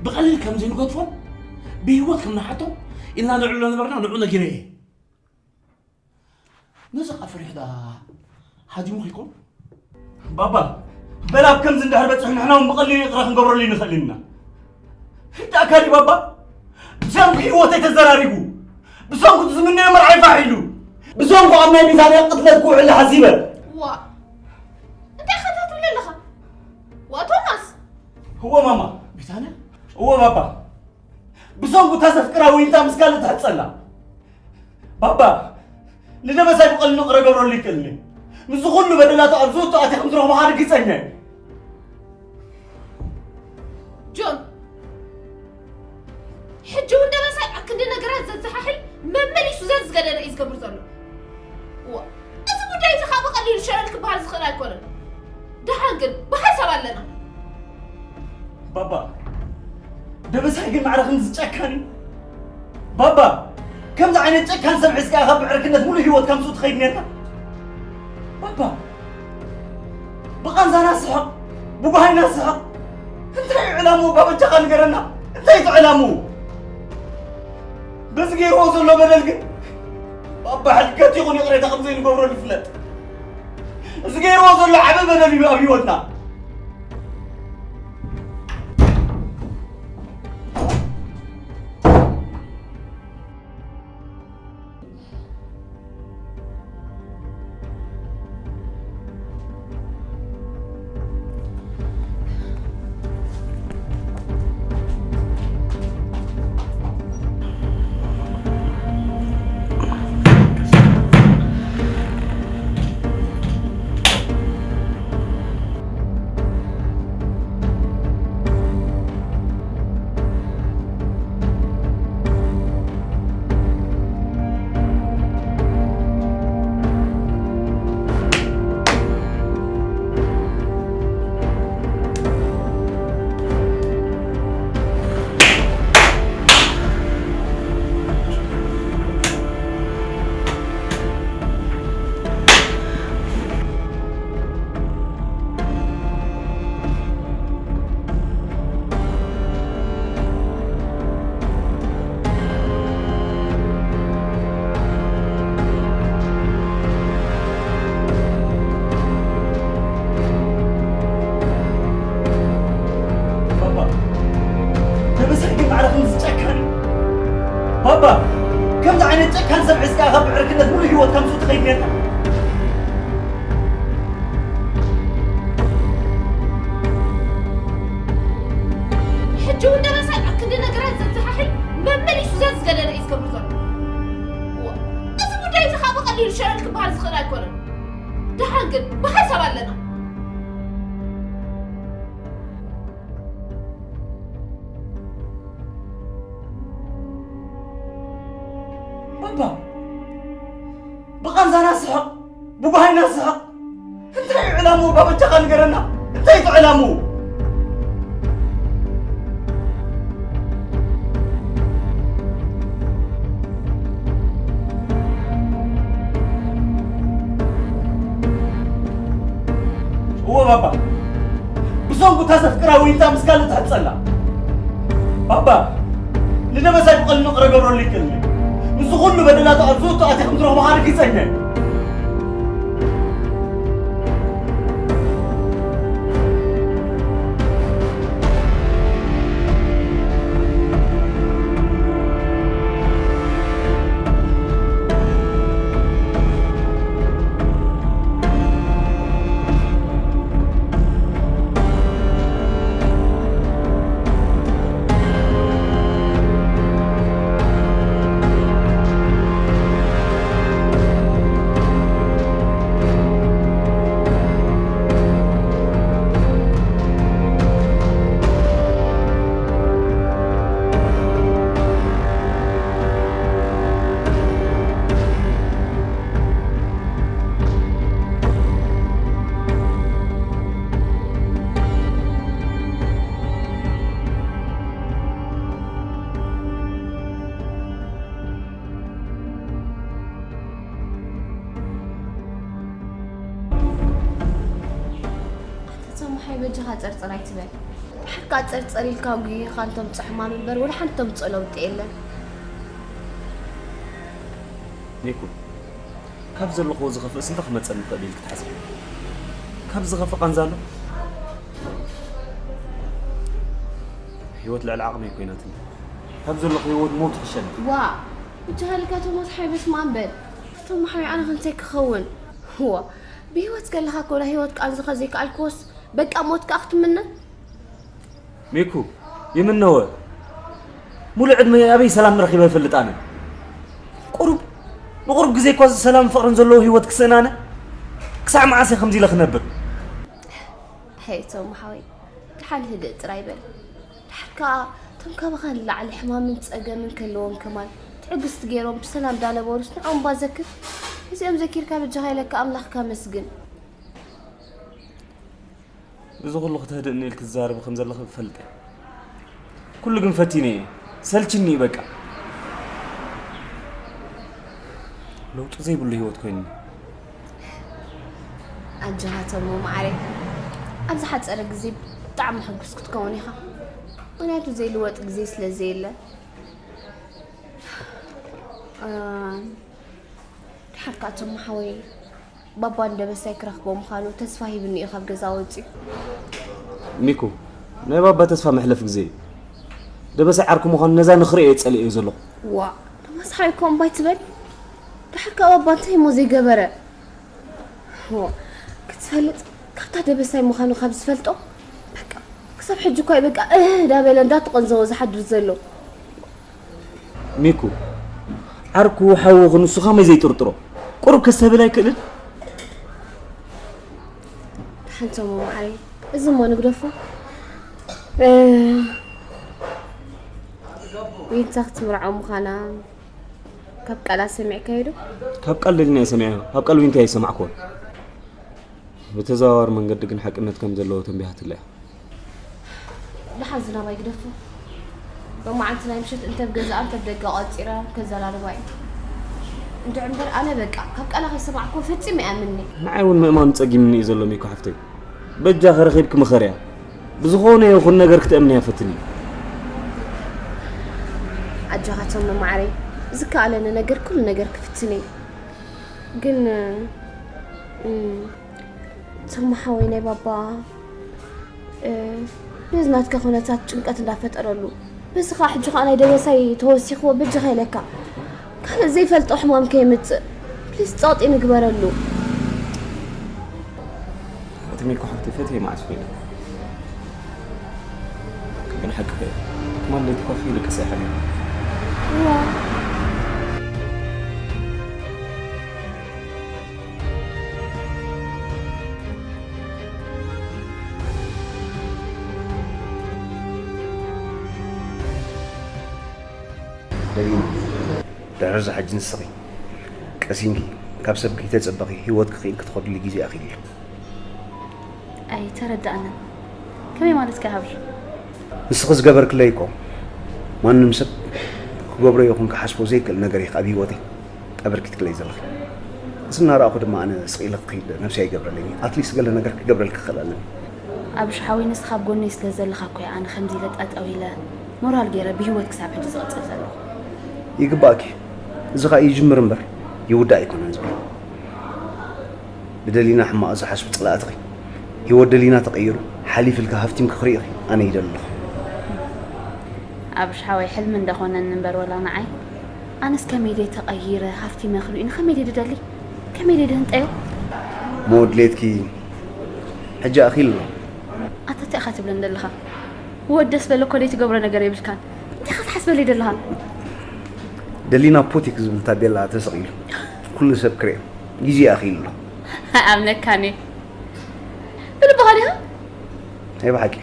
ብቐሊል ከም ዘይንገድፎን ብህይወት ከም ንሓቶ ኢልና ንዕሎ ነበርና፣ ንዑ ነጊረ እየ። ነዚ ኸኣ ፈሪሑ ደኣ ሃዲሙ ኸይኮን? ባባ፣ በል ኣብ ከምዚ እንድሕር በጺሑ ንሕና እውን ብቐሊሉ ይቕረ ክንገብረሉ ይንኽእል ኢና። ርዳእካ ድዩ ባባ? ብሰንኩ ህይወተይ ተዘራሪጉ፣ ብሰንኩ ዝምነዮ መርዓይ ፋሕ ኢሉ፣ ብሰንኩ ኣብ ናይ ቢታንያ ቅትለት ክውዕል ሓሲበ። ዋ፣ እንታይ ኢኻ ትብል ኣለኻ? ዋ ቶማስ! እዎ ማማ። ቢታንያ? እዎ ባባ። ብሰንኩ እታ ዘፍቅራ ወይንታ ምስ ካልእ ትሕጸላ። ባባ፣ ንደበሳይ ብቐሊሉ ይቕረ ገብረሉ ይክእልኒ። ምስዚ ኩሉ በደላቱ ኣብ ዝእቱ ኣትያ ከም ትረኽቦ ርግጸኛ እየ። ጆን፣ ሕጂ እውን ደበሳይ ኣብ ክንዲ ነገራት ዘዘሓሕል መመሊሱ ዘዝገደደ እዩ ዝገብር ዘሎ። እዋ፣ እዚ ጉዳይ እዚ ካብ ብቐሊሉ ሸለል ክበሃል ዝኽእል ኣይኮነን። ደሓን ግን ብሓሳብ ኣለና። ባባ፣ ደበሳይ ግን ማዕረ ክንዚ ጨካን እዩ? ባባ፣ ከምዚ ዓይነት ጨካን ሰብ ሒዝካ ኢኻ ብዕርክነት ሙሉእ ህይወትካ ምስኡ ትኸይድ ነርካ? ባባ፣ ብቓንዛና ስሕቕ፣ ብጓሃይና ስሕቕ። እንታይ እዩ ዕላምኡ? ባበጃኻ ንገረና። እንታይ እቲ ዕላምኡ? በዚ ገይርዎ ዘሎ በደል ግን ባባ ሕልገት ይኹን ይቕሬታ ከም ዘይንገብረሉ ይፍለጥ። እዚ ገይርዎ ዘሎ ዓቢ በደል እዩ ኣብ ህይወትና። ባባ፣ ደበሳይ ግን ማዕረ ከምዚ ጨካን እዩ። ባባ፣ ከምዚ ዓይነት ጨካን ሰብ ሒዝካ ኢኻ ብዕርክነት ሙሉእ ህይወትካ ምስኡ ትኸይድ ነርካ? ሕጂ እውን ደበሳይ ኣብ ክንዲ ነገራት ዘዘሓሕል መመሊሱ ዘዝገደደ እዩ ዝገብር ዘሎ። እዋ፣ እዚ ጉዳይ እዚ ካብ ብቐሊሉ ሸለል ክበሃል ዝኽእል ኣይኮነን። ደሓን ግን ብሓሳብ ኣለና። ባባ፣ ብቓንዛና ስሕቕ፣ ብጓሃይና ስሕቕ። እንታይ እዩ ዕላምኡ? ባበጃኻ ንገረና። እንታይ እቲ ዕላምኡ? እዎ ባባ፣ ብሰንኩ እታ ዘፍቅራ ወይንታ ምስ ካልእ ትሕጸላ። ባባ፣ ንደበሳይ ብቐሊሉ ይቕረ ገብረሉ ይክእልኒ። ምስዚ ኩሉ በደላቱ ኣብ ዝእቱ ኣትያ ከም ትረኽቦ ርግጸኛ እየ። ኣይ በጃኻ ጸርጸር ኣይትበል። ድሓርካ ጸርጸር ኢልካ ጉሂኻ እንተምጽእ ሕማም እምበር ወላ ሓንቲ ተምጽኦ ለውጢ የለን። ኒኩ፣ ካብ ዘለኽዎ ዝኸፍእስ እንታይ ክመጸኒ ይኽእል ኢልኪ ትሓስቢ? ካብ ዝኸፍእ ቃንዛ ኣሎ? ህይወት ልዕሊ ዓቕመይ ኮይናትኒ። ካብ ዘለኹ ህይወት ሞት ይሕሸኒ። ዋ ብጃኻ ኢልካ ቶማስ ሓይ በስመኣም በል። ቶም ሓይ ኣነ ክንታይ ክኸውን? ዋ ብህይወት ከለኻ እኮ ናይ ህይወት ቃንዝኻ ዘይከኣልክዎስ በቃ ሞት ከኣ ክትምነ? ሚኩ ይምነወ ሙሉእ ዕድመይ ኣበይ ሰላም ረኺበ ይፈልጥ ኣነ? ቁሩብ ንቁሩብ ግዜ እኳ ሰላምን ፍቕርን ዘለዎ ህይወት ክስእን ኣነ? ክሳዕ መዓስ እየ ከምዚ ኢለ ክነብር? ሄይ ቶም ሓወይ ድሓን ህድእ ጥራይ በል። ድሓር ከኣ እቶም ካባኻ ንላዕሊ ሕማምን ጸገምን ከለዎም ከማን ትዕግስቲ ገይሮም ብሰላም ዳነበሩስ ንዖም እባ ዘክር። እዚኦም ዘኪርካ በጃኻ ኢለካ ኣምላኽካ ኣመስግን። እዚ ኩሉ ክተህድእኒ ኢልኪ ትዛረቢ ከም ዘለኺ እፈልጥ እየ። ኩሉ ግን ፈቲነ እየ። ሰልችኒ እዩ በቃ። ለውጢ ዘይብሉ ህይወት ኮይኑኒ። ኣጆኻ ተሞ መዓረይ፣ ኣብ ዝሓጸረ ግዜ ብጣዕሚ ሕጉስ ክትከውን ኢኻ። ምኽንያቱ ዘይልወጥ ግዜ ስለ ዘየለ። ድሓር ከኣ ተሞ ሓወይ ባባ ንደበሳይ ክረኽቦ ምዃኑ ተስፋ ሂብኒ እዩ ካብ ገዛ ወጺኡ። ሚኩ ናይ ባባ ተስፋ መሕለፊ ግዜ እዩ። ደበሳይ ዓርኩ ምዃኑ ነዛ ንኽርእዮ እየ ጸሊኤዮ ዘለኹ። ዋእ ተማስሓይ እኮ እምባይ ትበል። ድሓር ከኣ ባባ እንታይ እሞ ዘይገበረ? ዎ ክትፈልጥ ካብታ ደበሳይ ምዃኑ ካብ ዝፈልጦ በቃ ክሳብ ሕጂ እኳ እዩ በቃ እህ እንዳበለ እንዳተቐንዘወ ዝሓድር ዘሎ። ሚኩ ዓርኩ ሓውኺ ንሱ ከመይ ዘይጥርጥሮ? ቁሩብ ከስተብህል ኣይክእልን? ሓንቶሞ መዓረይ እዚ እሞ ንግደፎ። እ፣ ዊንታ ክትምርዖ ምዃና ካብ ቃላ ሰሚዕካዮ ዶ? ካብ ቃል ደሊና እየ ሰሚዐዮ፣ ካብ ቃል ዊንታ ኣይሰማዕክዎን። ብተዘዋዋሪ መንገዲ ግን ሓቅነት ከም ዘለዎ ተንቢሃትለይ እያ። ደሓን ዝናብ ኣይግደፎ። ሎማዓንቲ ናይ ምሸት እንተ ኣብ ገዛኣ እንተ ኣብ ደገ ኣቋጺረ ከዘራርባ እዩ። እንድዒ እምበር ኣነ በቃ ካብ ቃላ ከይሰማዕክዎ ፈጺመ ኣይኣምንን እየ። ንዓይ እውን ምእማኑ ጸጊምኒ እዩ ዘሎ ሚኮ ሓፍተይ። በጃኺ ረኺብኪ ምኸርያ። ብዝኾነ ይኹን ነገር ክትእምንያ ፈትኒ። ኣጆኻ ተሙ መዓረይ፣ ዝከኣለኒ ነገር ኩሉ ነገር ክፍትን እየ። ግን እም፣ ተሙ ሓወይ ናይ ባባ እ፣ ነዚ ናትካ ኩነታት ጭንቀት እንዳፈጠረሉ በዚ ከዓ ሕጂ ከዓ ናይ ደበሳይ ተወሲኽዎ በጃኻ ኢለካ ካልእ ዘይፈልጦ ሕማም ከየምፅእ ፕሊስ ፀቕጢ ንግበረሉ። እቲ ሚኮ ሓፍቲ ፈትየ መዓስ ኮይነ ግን ሓቂ ከ ትማል ለይቲ ኮፍ ኢለ ቅሰ ሓቢሩ ደጊም ድሕሪ እዚ ሕጂ ንስኺ ቀሲንኪ ካብ ሰብ ከይተጸበኺ ህይወትኪ ክኢልኪ ትኸድሉ ግዜ ኣኺሉ ኣሎ። ኣይተረዳእንን። ከመይ ማለትካ ይሃብሽ? ንስኺ ዝገበርክለይ እኮ ማንም ሰብ ክገብሮ ይኹን ክሓስቦ ዘይክእል ነገር ኢኺ ኣብ ህይወተይ ኣበርኪትክለይ ዘለኺ። እዚ እናረኣኹ ድማ ኣነ ስቕ ኢለ ክኸይድ ነብሲ ኣይገብረለይን። ኣትሊስት ገለ ነገር ክገብረልኪ ክኽእል ኣለኒ። ኣብርሽ ሓወይ ንስኻ ኣብ ጎነይ ስለ ዘለኻ እኮ እየ ኣነ ከምዚ ኢለ ጠጠው ኢለ ሞራል ገይረ ብህይወት ክሳብ ሕጂ ዝቕጽል ዘለኹ። ይግባእኪ። እዚ ኸኣ ይጅምር እምበር ይውዳእ ኣይኮነን ዘሎ። ንደሊና ሕማቕ ዝሓስቡ ጸላእትኺ ህይወት ደሊና ተቐይሩ ሓሊፍልኪ ሃፍቲምኪ ክርእይኺ ኣነ ይደሊ ኣለኹ። ኣብርሽ ሓወይ ሕልሚ እንዳ ኾነኒ እምበር ወላ ንዓይ ኣነስ ከመይ ደይ ተቐይረ ሃፍቲመ ክርእዩኒ ከመይ ደይ ድደሊ ከመይ ደይ ድህንጠዮ። እሞ ድሌትኪ ሕጂ ኣኺሉ ኣሎ። ኣታ እንታይ ኢኻ ትብለኒ ደለኻ? ወደስ በለ እኮ ደይ ትገብሮ ነገር የብልካን እንታይ ኢኻ ትሓስበለይ ደለኻ? ደሊና ፖቲክ ዝብል ታቤላ ተሰቒሉ ኩሉ ሰብ ክርእዮ ግዜ ኣኺሉ ኣሎ። ኣይኣምነካን እየ ብልብኻ ዲኻ? ናይ ብሓቂ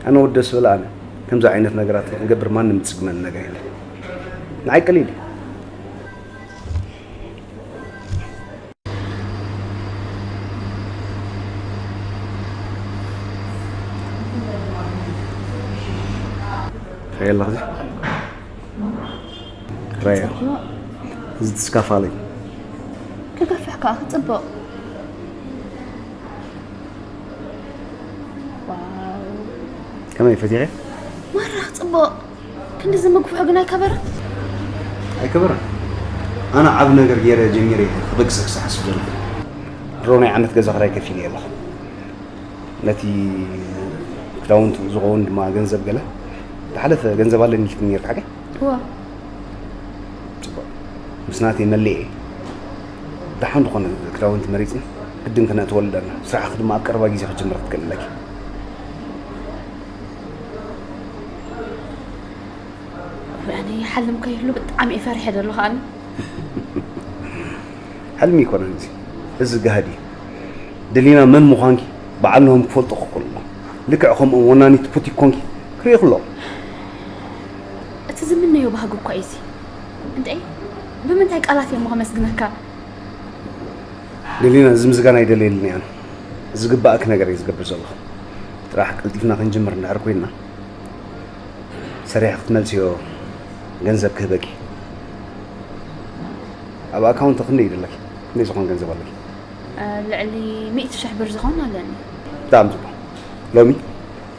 ኣነ ወዲ ደስ በለ ኣነ ከምዚ ዓይነት ነገራት ንገብር ማንም ዝፅግመኒ ነገር የለን ንዓይ ቀሊል እዩ ታይ ኣለኻ ራያ እዚ ትስካፋለይ ክገፍሕ ከዓ ክፅብቕ። ከመይ ፈቲሐ? ማራ ጽቡቕ። ክንዲ ዝምግፍሑ ግን ኣይከበረ? ኣይከበረን። ኣነ ዓብ ነገር ገይረ ጀሚረ እየ ክበግሰክ ዝሓስብ ዘለኹ። ድሮ ናይ ዓመት ገዛ ክራይ ከፊለ እየ ኣለኹ። ነቲ ክዳውንቲ ዝኸውን ድማ ገንዘብ ገለ ዝሓለፈ ገንዘብ ኣለኒ ኢልክኒ ነርካ ሓቀይ? እዋ። ጽቡቕ። ምስ ናተይ መሊኤ ደሓን ዝኾነ ክዳውንቲ መሪጽና ግድን ክነእትወሉ ኣለና። ስራሕኺ ድማ ኣብ ቀረባ ግዜ ክጅምር ክትክእሊ ኣለኪ። ወይ ኣነ ይሓልም ከይህሉ ብጣዕሚ እየ ፈሪሐ ዘለኹ ኣነ። ሕልሚ ኣይኮነን እዚ፣ እዚ ጋህዲ እዩ። ደሊና መን ምዃንኪ በዓል ነሆም ክፈልጡ ክኽእሉ ኣለዎም። ልክዕ ከምኦም ወናኒት ቡቲክ ኮንኪ ክርእዩ ኣለዎም። እቲ ዝምነዮ ባህጊ እኳ እዩ እዚ። እንተይ ብምንታይ ቃላት እየ እሞ ከመስግነካ? ደሊና፣ እዚ ምስጋና ኣይደልየልን እየ ኣነ። ዝግባእኪ ነገር እየ ዝገብር ዘለኹ። ጥራሕ ቀልጢፍና ክንጅምር እንድሕር ኮይንና፣ ሰሪሐ ክትመልስዮ ገንዘብ ክህበኪ። ኣብ ኣካውንት ክንደይ ይደለኪ? ክንደይ ዝኾን ገንዘብ ኣለኪ? እ፣ ልዕሊ ሚእቲ ሽሕ ብር ዝኾን ኣለኒ። ብጣዕሚ ጽቡቕ። ሎሚ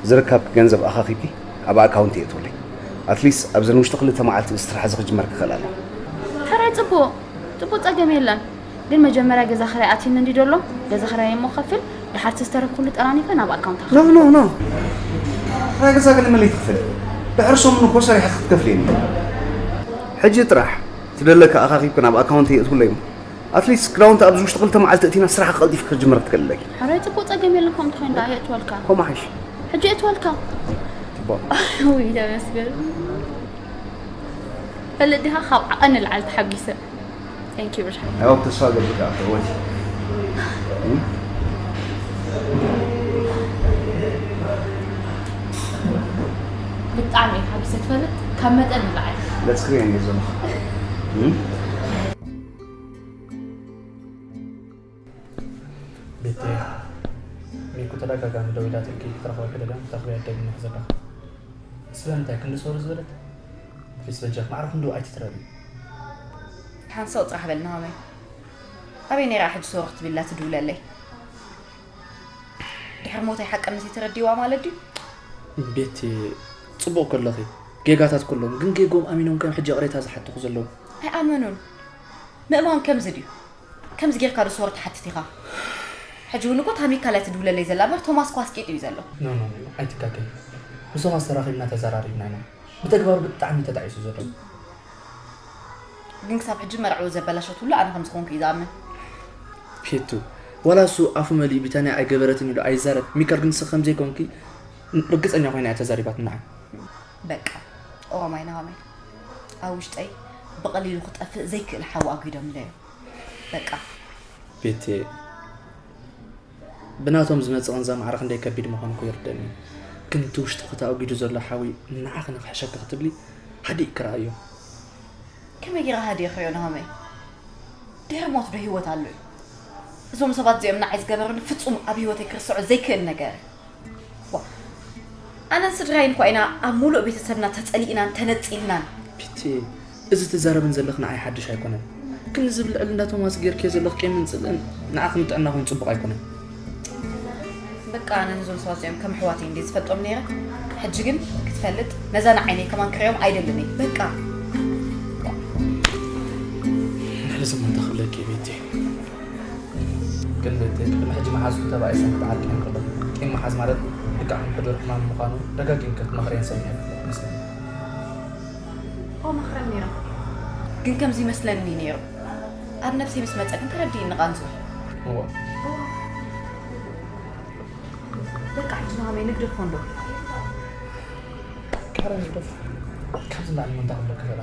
ዝረከብኪ ገንዘብ ኣኻኺብኪ ኣብ ኣካውንት የእትውለይ። ኣትሊስት ኣብዘን ውሽጢ ክልተ መዓልቲ እዚ ስራሕ እዚ ክጅመር ክኽእል ኣለዎ። ሕራይ ጽቡቕ፣ ጽቡቕ ጸገም የለን። ግን መጀመርያ ገዛ ክራይ ኣትዩኒ እንዲ ደሎ፣ ገዛ ክራይ እሞ ክኸፍል፣ ድሓር እቲ ዝተረፍኩሉ ጠራኒፈ ናብ ኣካውንት ኖ፣ ኖ፣ ኖ። ክራይ ገዛ ገለ መለይ ትኽፈል። ድሕሪ ሰሙን እኮ ሰሪሐ ክትከፍልየኒ። ሕጂ ጥራሕ ትደለካ ኣኻኺብኪ ናብ ኣካውንት የእትውለይ እሞ። ኣትሊስት ክዳውንቲ ኣብዚ ውሽጢ ክልተ መዓልቲ እቲና ስራሕ ቀልጢፍ ክጅምር ክትክእል ኣለኪ። ሕራይ ጽቡቕ ጸገም የለን፣ ከምኡ እንተኾይኑ ደኣ የእትወልካ። ከምኡ ሓይሽ። ሕጂ የእትወልካ። ጽቡቕ። ውይ፣ ተመስገን። ፈልጥ ዲኻ ካብ ዓቐን ንላዕሊ ተሓጒሰ። Thank you ብርሃን። I hope ተስፋ ገብር ከኣ ትዕወቲ። እም? ብጣዕሚ እየ ተሓጒሰ ትፈልጥ፣ ካብ መጠን ንላዕሊ። ገጽኪ ርእየ እየ ዘለኹ። እም? ቤተይ፣ ሚኩ ተደጋጋሚ ደዊላትልኪ ክትረኽበኪ ደልያ ክትረኽበያ ትደሊ ኢኺ ዘለኺ። ስለምንታይ ክንዲ ሶሪ ዝበለት? ፕሊስ በጃኺ ማዕረ ክንድኡ ኣይትትረቢ። ሓንሳእ ጥራሕ በል ናሆመይ። ኣበይ ነይራ ሕጂ ሶሪ ክትብላ ትድውለለይ? ድሕሪ ሞተይ ሓቅነት ተረዲዋ ማለት ድዩ? ቤቲ፣ ጽቡቕ ከለኺ፣ ጌጋታት ከለዎም፣ ግን ጌግኦም ኣሚኖም ከም ሕጂ ይቕሬታ ዝሓትኹ ዘለዉ። ኣይኣመኑን። ምእማን ከምዚ ድዩ? ከምዚ ጌርካ ዶ ሶሪ ትሓትት ኢኻ? ሕጂ እውን እኮ ታሚካ እያ ትድውለለይ ዘላ እምበር ቶማስ እኮ ኣስቂጡ እዩ ዘሎ። ኖ፣ ኖ፣ ኖ፣ ኣይትጋገይ። ምሳኻስ ተራኺብና ተዘራሪብና ኢና። ብተግባሩ ብጣዕሚ ተጣዒሱ ዘሎ። ግን ክሳብ ሕጂ መርዓኡ ዘበላሸትሉ ኣነ ከም ዝኾንኩ እዩ ዝኣምን። ኬቱ፣ ዋላ እሱ ኣፉ መሊኡ ቢታንያ ኣይገበረትን ኢሉ ኣይዛረብ። ሚካል ግን ንስኺ ከም ዘይኮንኪ ርግጸኛ ኮይና እያ ተዛሪባትና። በቃ፣ ኦሮማይ ናሆመይ ኣብ ውሽጠይ ብቐሊሉ ክጠፍእ ዘይክእል ሓዊ ኣጒዶምለይ እዮም። በቃ። ቤቴ፣ ብናቶም ዝመጽእ ቃንዛ ማዕረ ክንደይ ከቢድ ምዃኑ እኮ ይርደኒ። ግን እቲ ውሽጥኺ ተኣጒዱ ዘሎ ሓዊ ንዓኺ ንኽሕሸኪ ክትብሊ ሃዲእኪ ረኣዮ። ከመይ ገይረ ሃዲኤ ክሪኦ ናሆመይ? ድሕሪ ሞት ዶ ህይወት ኣሎ እዩ? እዞም ሰባት እዚኦም ንዓይ ዝገበሩኒ ፍጹም ኣብ ህይወተይ ክርስዖ ዘይክእል ነገር እዩ። ዋ፣ ኣነን ስድራይን እኳ ኢና ኣብ ሙሉእ ቤተሰብና ተጸሊእናን ተነጺልናን። ፒቲ፣ እዚ ትዛረብን ዘለኽ ንዓይ ሓድሽ ኣይኮነን። ግን እዚ ብልዕል እንዳ ቶማስ ጌርክዮ ዘለኽ ቂምን ጽልእን ንዓኺ ንጥዕና ኮይኑ ጽቡቕ ኣይኮነን። በቃ፣ ኣነ ነዞም ሰባት እዚኦም ከም ኣሕዋተይ እንድየ ዝፈልጦም ነይረ። ሕጂ ግን ክትፈልጥ፣ ነዛ ንዓይነይ ከማን ክርእዮም ኣይደልን እየ። በቃ። ንሕልስም እንታይ ክብለኪ እየ ቤቲ? ግን ቤቲ፣ ቅድሚ ሕጂ መሓዝኩ ተባኢሰን ክትዓርቅየን ከለኹ፣ ቂም ምሓዝ ማለት ልክዕ ከም ሕዱር ሕማም ምዃኑ ደጋጊምኪ ክትመኽርየን ሰሚዐ ይመስለኒ። እዎ፣ መኽረን ነይረ። ግን ከምዚ ይመስለኒ ነይሩ። ኣብ ነብሰይ ምስ መጸ ግን ተረዲእኒ ቃንዙ። እዎ። በቃ፣ ሕጂ ንሃመይ ንግደፎ እንዶ። ካረ ንግደፎ። ካብዚ ንላዕሊ ምን ታኽብለኪ ዘላ?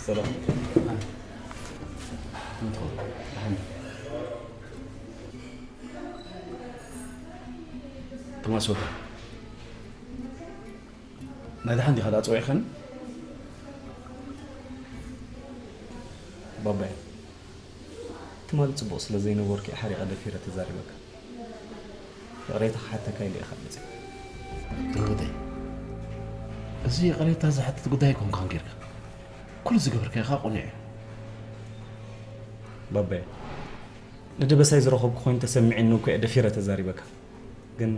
ሰላም። ተማስወካ፣ ናይ ደሓን ዲኻ ደኣ ጸዊዕካኒ? ባባይ፣ ትማሊ ጽቡቕ ስለ ዘይነበርኩ እየ ሓሪቐ ደፊረ ተዛሪበካ። ይቕሬታ ክሓተካ ኢለ እየ ካብ መጽእ። ትርጉተይ፣ እዚ ይቕሬታ ዝሓትት ጉዳይ ኣይኮንካን ጌርካ። ኩሉ ዝገበርካዮ ከኣ ቅኑዕ እዩ። ባባይ፣ ንደበሳይ ዝረኸብኩ ኮይኑ ተሰሚዕኒ እኮ እየ ደፊረ ተዛሪበካ። ግን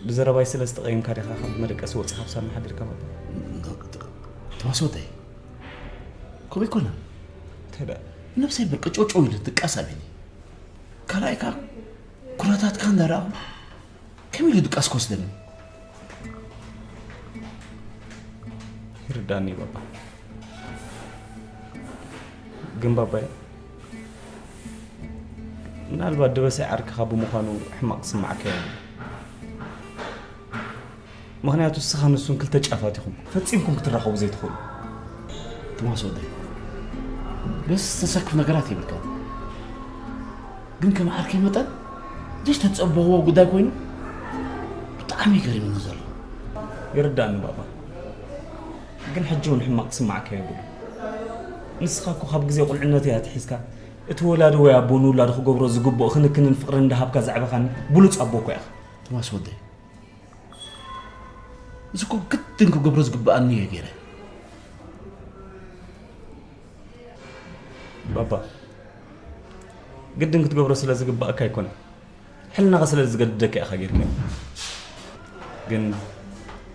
ብዘረባይ ስለ ዝተቐየምካ ዲኻ ካብ መደቀሲ ወጺኻ ኣብ ሳሎን ሓዲርካ ባባ? ተዋስወተይ፣ ከምኡ ኣይኮነን። እንታይ ደኣ? ነብሰይ በቃ ጨውጨው ኢሉ ድቃስ ኣቢኒ። ካልኣይ ከኣ ኩነታትካ እንዳረኣኹ ከመይ ኢሉ ድቃስ ክወስደኒ? ይርዳእኒ ባባ። ግን ባባይ፣ ምናልባት ደበሳይ ዓርክኻ ብምዃኑ ሕማቕ ክስምዓካ የብሉን። ምኽንያቱ ንስኻ ንሱን ክልተ ጫፋት ኢኹም፣ ፈጺምኩም ክትራኸቡ ዘይትኽእሉ። ቶማስ ወደይ፣ በስ ተሰክፍ ነገራት የብልካን። ግን ከም ዓርከይ መጠን ዘይተጸበኽዎ ጉዳይ ኮይኑ ብጣዕሚ እዩ ገሪሙኒ ዘሎ። ይርዳእኒ ባባ፣ ግን ሕጂ እውን ሕማቕ ክስምዓካ የብሉን። ንስኻ እኮ ካብ ግዜ ቁልዕነተይ ኣትሒዝካ እቲ ወላዲ ወይ ኣቦ ንውላዱ ክገብሮ ዝግብኦ ክንክንን ፍቕርን እንዳሃብካ ዘዕበኻኒ ብሉጽ ኣቦ እኮ ኢኻ። ቶማስ ወደይ፣ እዚ እኮ ግድን ክገብሮ ዝግብኣኒ እየ ገይረ። ባባ፣ ግድን ክትገብሮ ስለ ዝግባኣካ ኣይኮነን፣ ሕልናኻ ስለ ዝገድደካ ኢኻ ጌርካዮ። ግን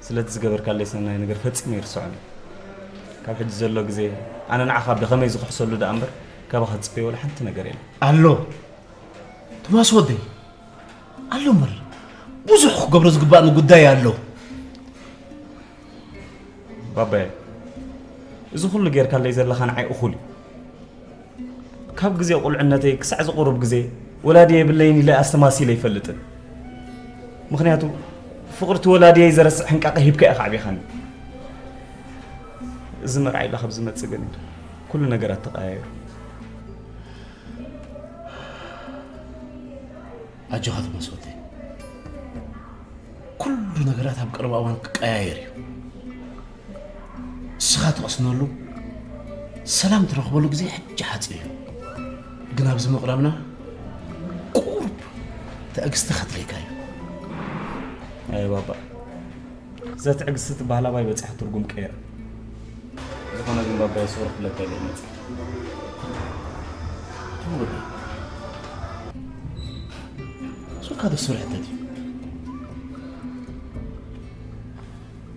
ስለቲ ዝገበርካለይ ሰናይ ነገር ፈጺመ ኣይርስዖን እየ። ካብ ሕጂ ዘሎ ግዜ ኣነ ንዓኻ ብኸመይ ዝኽሕሰሉ ደኣ እምበር ካባኻ ዝጽበዮ ዋላ ሓንቲ ነገር የለን። ኣሎ፣ ቶማስ ወደይ፣ ኣሎ እምበር፣ ብዙሕ ክገብሮ ዝግባኣኒ ጉዳይ ኣሎ። ባባየ፣ እዚ ኩሉ ጌርካለይ ዘለኻ ንዓይ እኹል እዩ። ካብ ግዜ ቁልዕነተይ ክሳዕ ዝቑሩብ ግዜ ወላዲ የብለይን ኢለ ኣስተማሲለ ኣይፈልጥን። ምኽንያቱ ፍቕርቲ ወላዲየይ ዘረስዕ ሕንቃቐ ሂብካ ኢኻ ኣዕቢኻኒ። እዚ መርዓ ኢላ ካብ ዝመጽእ ግን ኩሉ ነገራት ተቐያይሩ። ኣጆኻ ቶማስ ወደይ፣ ኩሉ ነገራት ኣብ ቀረባ እዋን ክቀያየር እዩ። ንስኻ ትቕስነሉ፣ ሰላም ትረኽበሉ ግዜ ሕጂ ሓጺር እዩ። ግን ኣብዚ ምቕራብና ቁሩብ ትዕግስቲ ከድልየካ እዩ። ኣየ ባባ፣ እዛ ትዕግስቲ ትበሃል ኣባይ በጺሓ ትርጉም ቀይራ። ዝኾነ ግን ባባየ፣ ሶሪ ክብለካ ኢለ እየ መጺአ። ትምወደ። ሱካ ደሱር ሕተት እዩ።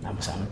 ናብ ምሳምን።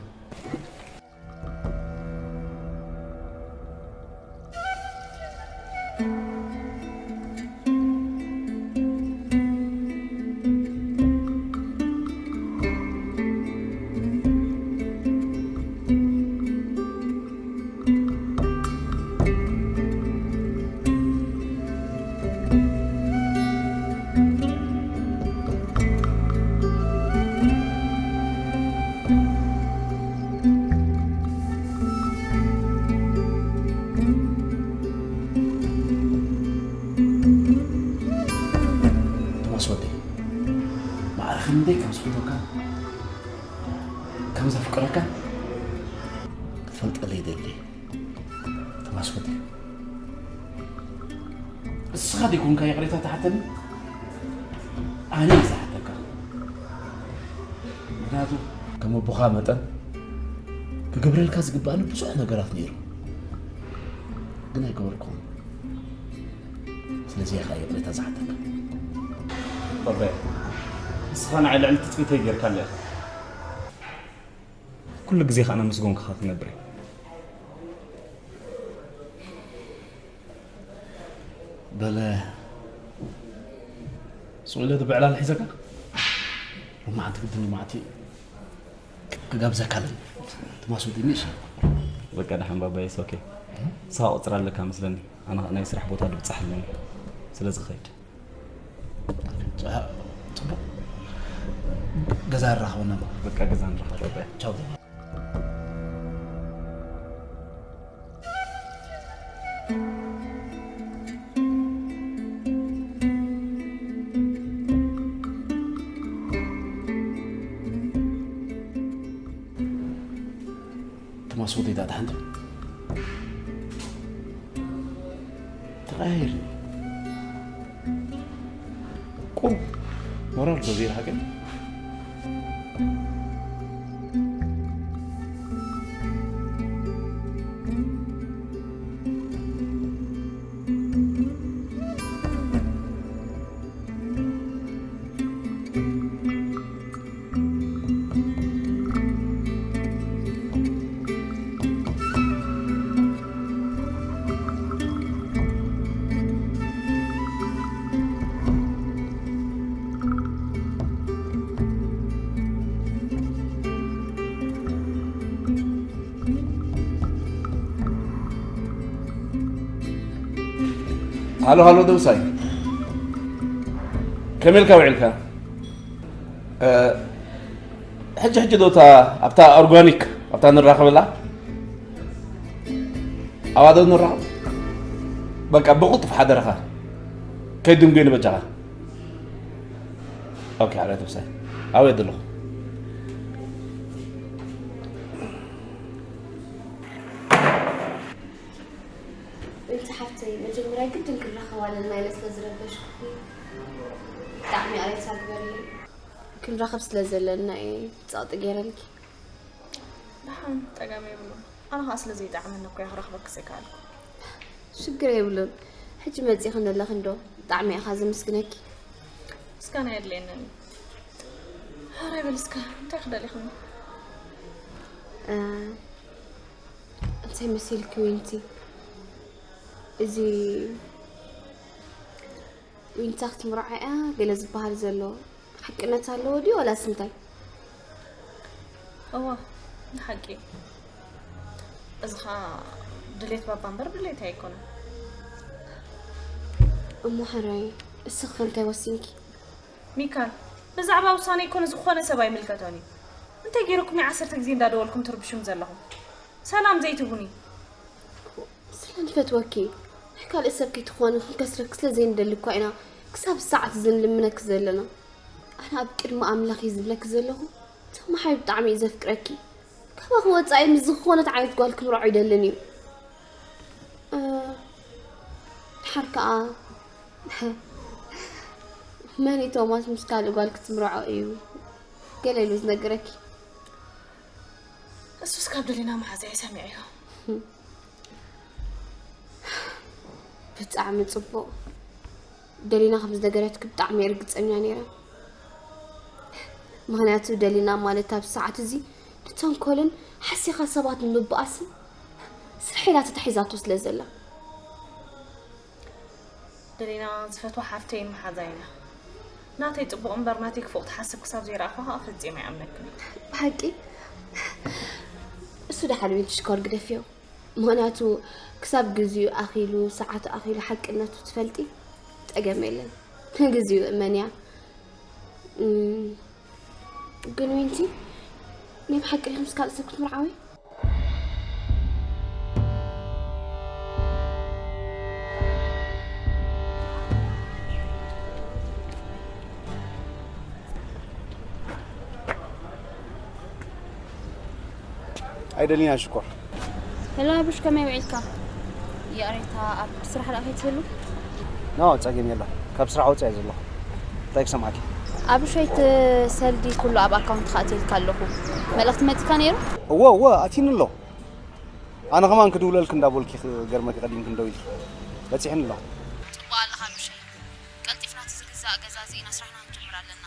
ቶማስ ወደይ፣ ማዕረ ክንደይ ከም ዝፈትወካ፣ ከም ዘፍቅረካ ክትፈልጠለይ ይደሊ። ቶማስ ወደይ፣ ንስኻ ዲኹንካ ይቕሬታ ትሓተኒ? ኣነ እየ ዝሓተካ። ምኽንያቱ ከም ኣቦኻ መጠን ክገብረልካ ዝግባኣኒ ብዙሕ ነገራት ነይሩ፣ ግን ኣይገበርኩን። ስለዚ እየ ኸዓ ይቕሬታ ዝሓተካ። ባባየ፣ ንስኻ ንዓይ ልዕሊ ትጽቢተይ ጌርካለይ ኢኻ። ኩሉ ግዜ ኸኣ ነመስጎንካ ክነብር እየ። በለ፣ ስቕ ኢለ ዶ ብዕላል ሒዘካ? ሎማዓንቲ ግድን ሎማዓንቲ ክጋብዘካ ኣለኒ። ትማስ ወዲኒ እሺ። በቃ ደሓን ባባየ፣ it's okay። ንስኻ ቁጽሪ ኣለካ መስለኒ። ኣነ ኸኣ ናይ ስራሕ ቦታ ድብጻሕ ኣለኒ። ስለዚ ክኸይድ። ጽቡቕ። ገዛ ንራኸበና። በቃ ገዛ ንራኸብ ባባየ። ቻው። ስውዲታ ተሓንተ ተቓየር ቁም ሞራል ተዘይረሃቀን። ሃሎ ሃሎ ደውሳይ፣ ከመይ ኢልካ ውዒልካ? ሕጂ ሕጂ ዶ እታ ኣብታ ኦርጋኒክ ኣብታ ንራኸበላ ኣብኣ ዶ ንራኸብ? በቃ ብቕልጡፍ ሓደረኻ ከይድንጎ ንበጃኻ። ኦኬ፣ ሓራይ ተብሳይ ኣበይ ዘለኹ? ወንቲ ሓፍተይ፣ መጀመርያ ግድን ክንራኸብ ኣለና ኢለ ስለ ዝረበሽኩኺ ብጣዕሚ ይቕሬታ ግበርለይ። ክንራኸብ ስለ ዘለና እየ ጸቕጢ ገይረልኪ። ደሓን፣ ጸገም የብሉን። ኣነ ኸኣ ስለ ዘይጠዓመኒ እኮ እየ ክረኽበኪ ዘይከኣልኩ። ሽግር የብሉን። ሕጂ መጺእኽኒ ኣለኺ እንዶ ብጣዕሚ እየ ኸኣ ዘመስግነኪ። ምስጋና የድልየንን እዩ። ሕራይ በሊ እስከ፣ እንታይ ክደሊኽኒ? እንታይ መሲልኪ ዊንቲ? እዚ ዊንታ ክትምርዖ እያ ገለ ዝበሃል ዘሎ ሓቅነት ኣለዎ ድዩ ዋላስ እንታይ? እወ፣ ንሓቂ። እዚ ኸኣ ድሌት ባባ እምበር ድሌት ኣይኮነን። እሞ ሕራይ እስኺ እንታይ ወሲንኪ? ሚካል፣ ብዛዕባ ውሳነይ እኮ ንዝኾነ ሰብ ኣይምልከቶን እዩ። እንታይ ገይረኩም እየ ዓሰርተ ግዜ እንዳደወልኩም ትርብሹኒ ዘለኹም? ሰላም ዘይትህቡኒ? ስለ ንፈትወኪ ናይ ካልእ ሰብ ከይትኾኒ ክንከስረኪ ስለ ዘይንደሊ እኳ ኢና ክሳብ ሰዓት እዚ ንልምነኪ ዘለና። ኣነ ኣብ ቅድሚ ኣምላኽ እየ ዝብለኪ ዘለኹ። ተማሓይ ብጣዕሚ እዩ ዘፍቅረኪ። ካባኺ ወጻኢ ምስ ዝኾነት ዓይነት ጓል ክምርዖ ኣይደልን እዩ። ድሓር ከኣ መን እዩ ቶማስ ምስ ካልእ ጓል ክትምርዖ እዩ ገለ ኢሉ ዝነገረኪ? እሱስ ካብ ደሊና መሓዛይ ሰሚዐዮ። ብጣዕሚ ጽቡቕ። ደሊና ከም ዝነገረትኪ ብጣዕሚ እየ ርግጸኛ ነይረ። ምኽንያቱ ደሊና ማለት ኣብዚ ሰዓት እዚ ንተንኮልን ሓሲኻ ሰባት ንምብኣስን ስርሐይ ኢላ ተታሒዛቶ ስለ ዘላ። ደሊና ዝፈትዋ ሓፍተይን መሓዛይን እያ። ናተይ ጽቡቕ እምበር ናተይ ክፉእ ክትሓስብ ክሳብ ዘይረኣኹ ኸኣ ፈጺመ ኣይኣምነክን እየ። ብሓቂ እሱ ደሓን ዊንቲ ሽኮር ግደፍዮ። ምኽንያቱ ክሳብ ግዚኡ ኣኺሉ ሰዓቱ ኣኺሉ ሓቅነቱ ትፈልጢ ጸገም የለን። ንግዚኡ እመንያ። እም፣ ግን ዊንቲ ናይ ብሓቂ ዲኺ ምስ ካልእ ሰብ ክትምርዓዊ? ኣይደልናን ሽኮር። ሄሎ ኣብሽ ከመይ ውዒልካ? ይቕሬታ ኣብ ስራሕ ደኣ ከይትህሉ? ኖ ጸገም የለን። ካብ ስራሕ ወጻኢ ዘለኹ። እንታይ ክሰምዓኪ? ኣብሸይ እቲ ሰልዲ ኩሉ ኣብ ኣካውንትኻ ኣእትየልካ ኣለኹ። መልእኽቲ መጺካ ነይሩ? እወ እወ ኣትዩኒ ኣሎ። ኣነ ከማን ክድውለልኪ እንዳበልኩ ክገርመኪ ቀዲምኪ እንደው ኢልኪ በጺሕኒ ኣሎ። ጽቡቕ ኣለኻ ኣብሸይ። ቀልጢፍና እቲ ዝግዛእ ገዛ ኣዚእና ስራሕና ክንጅምር ኣለና።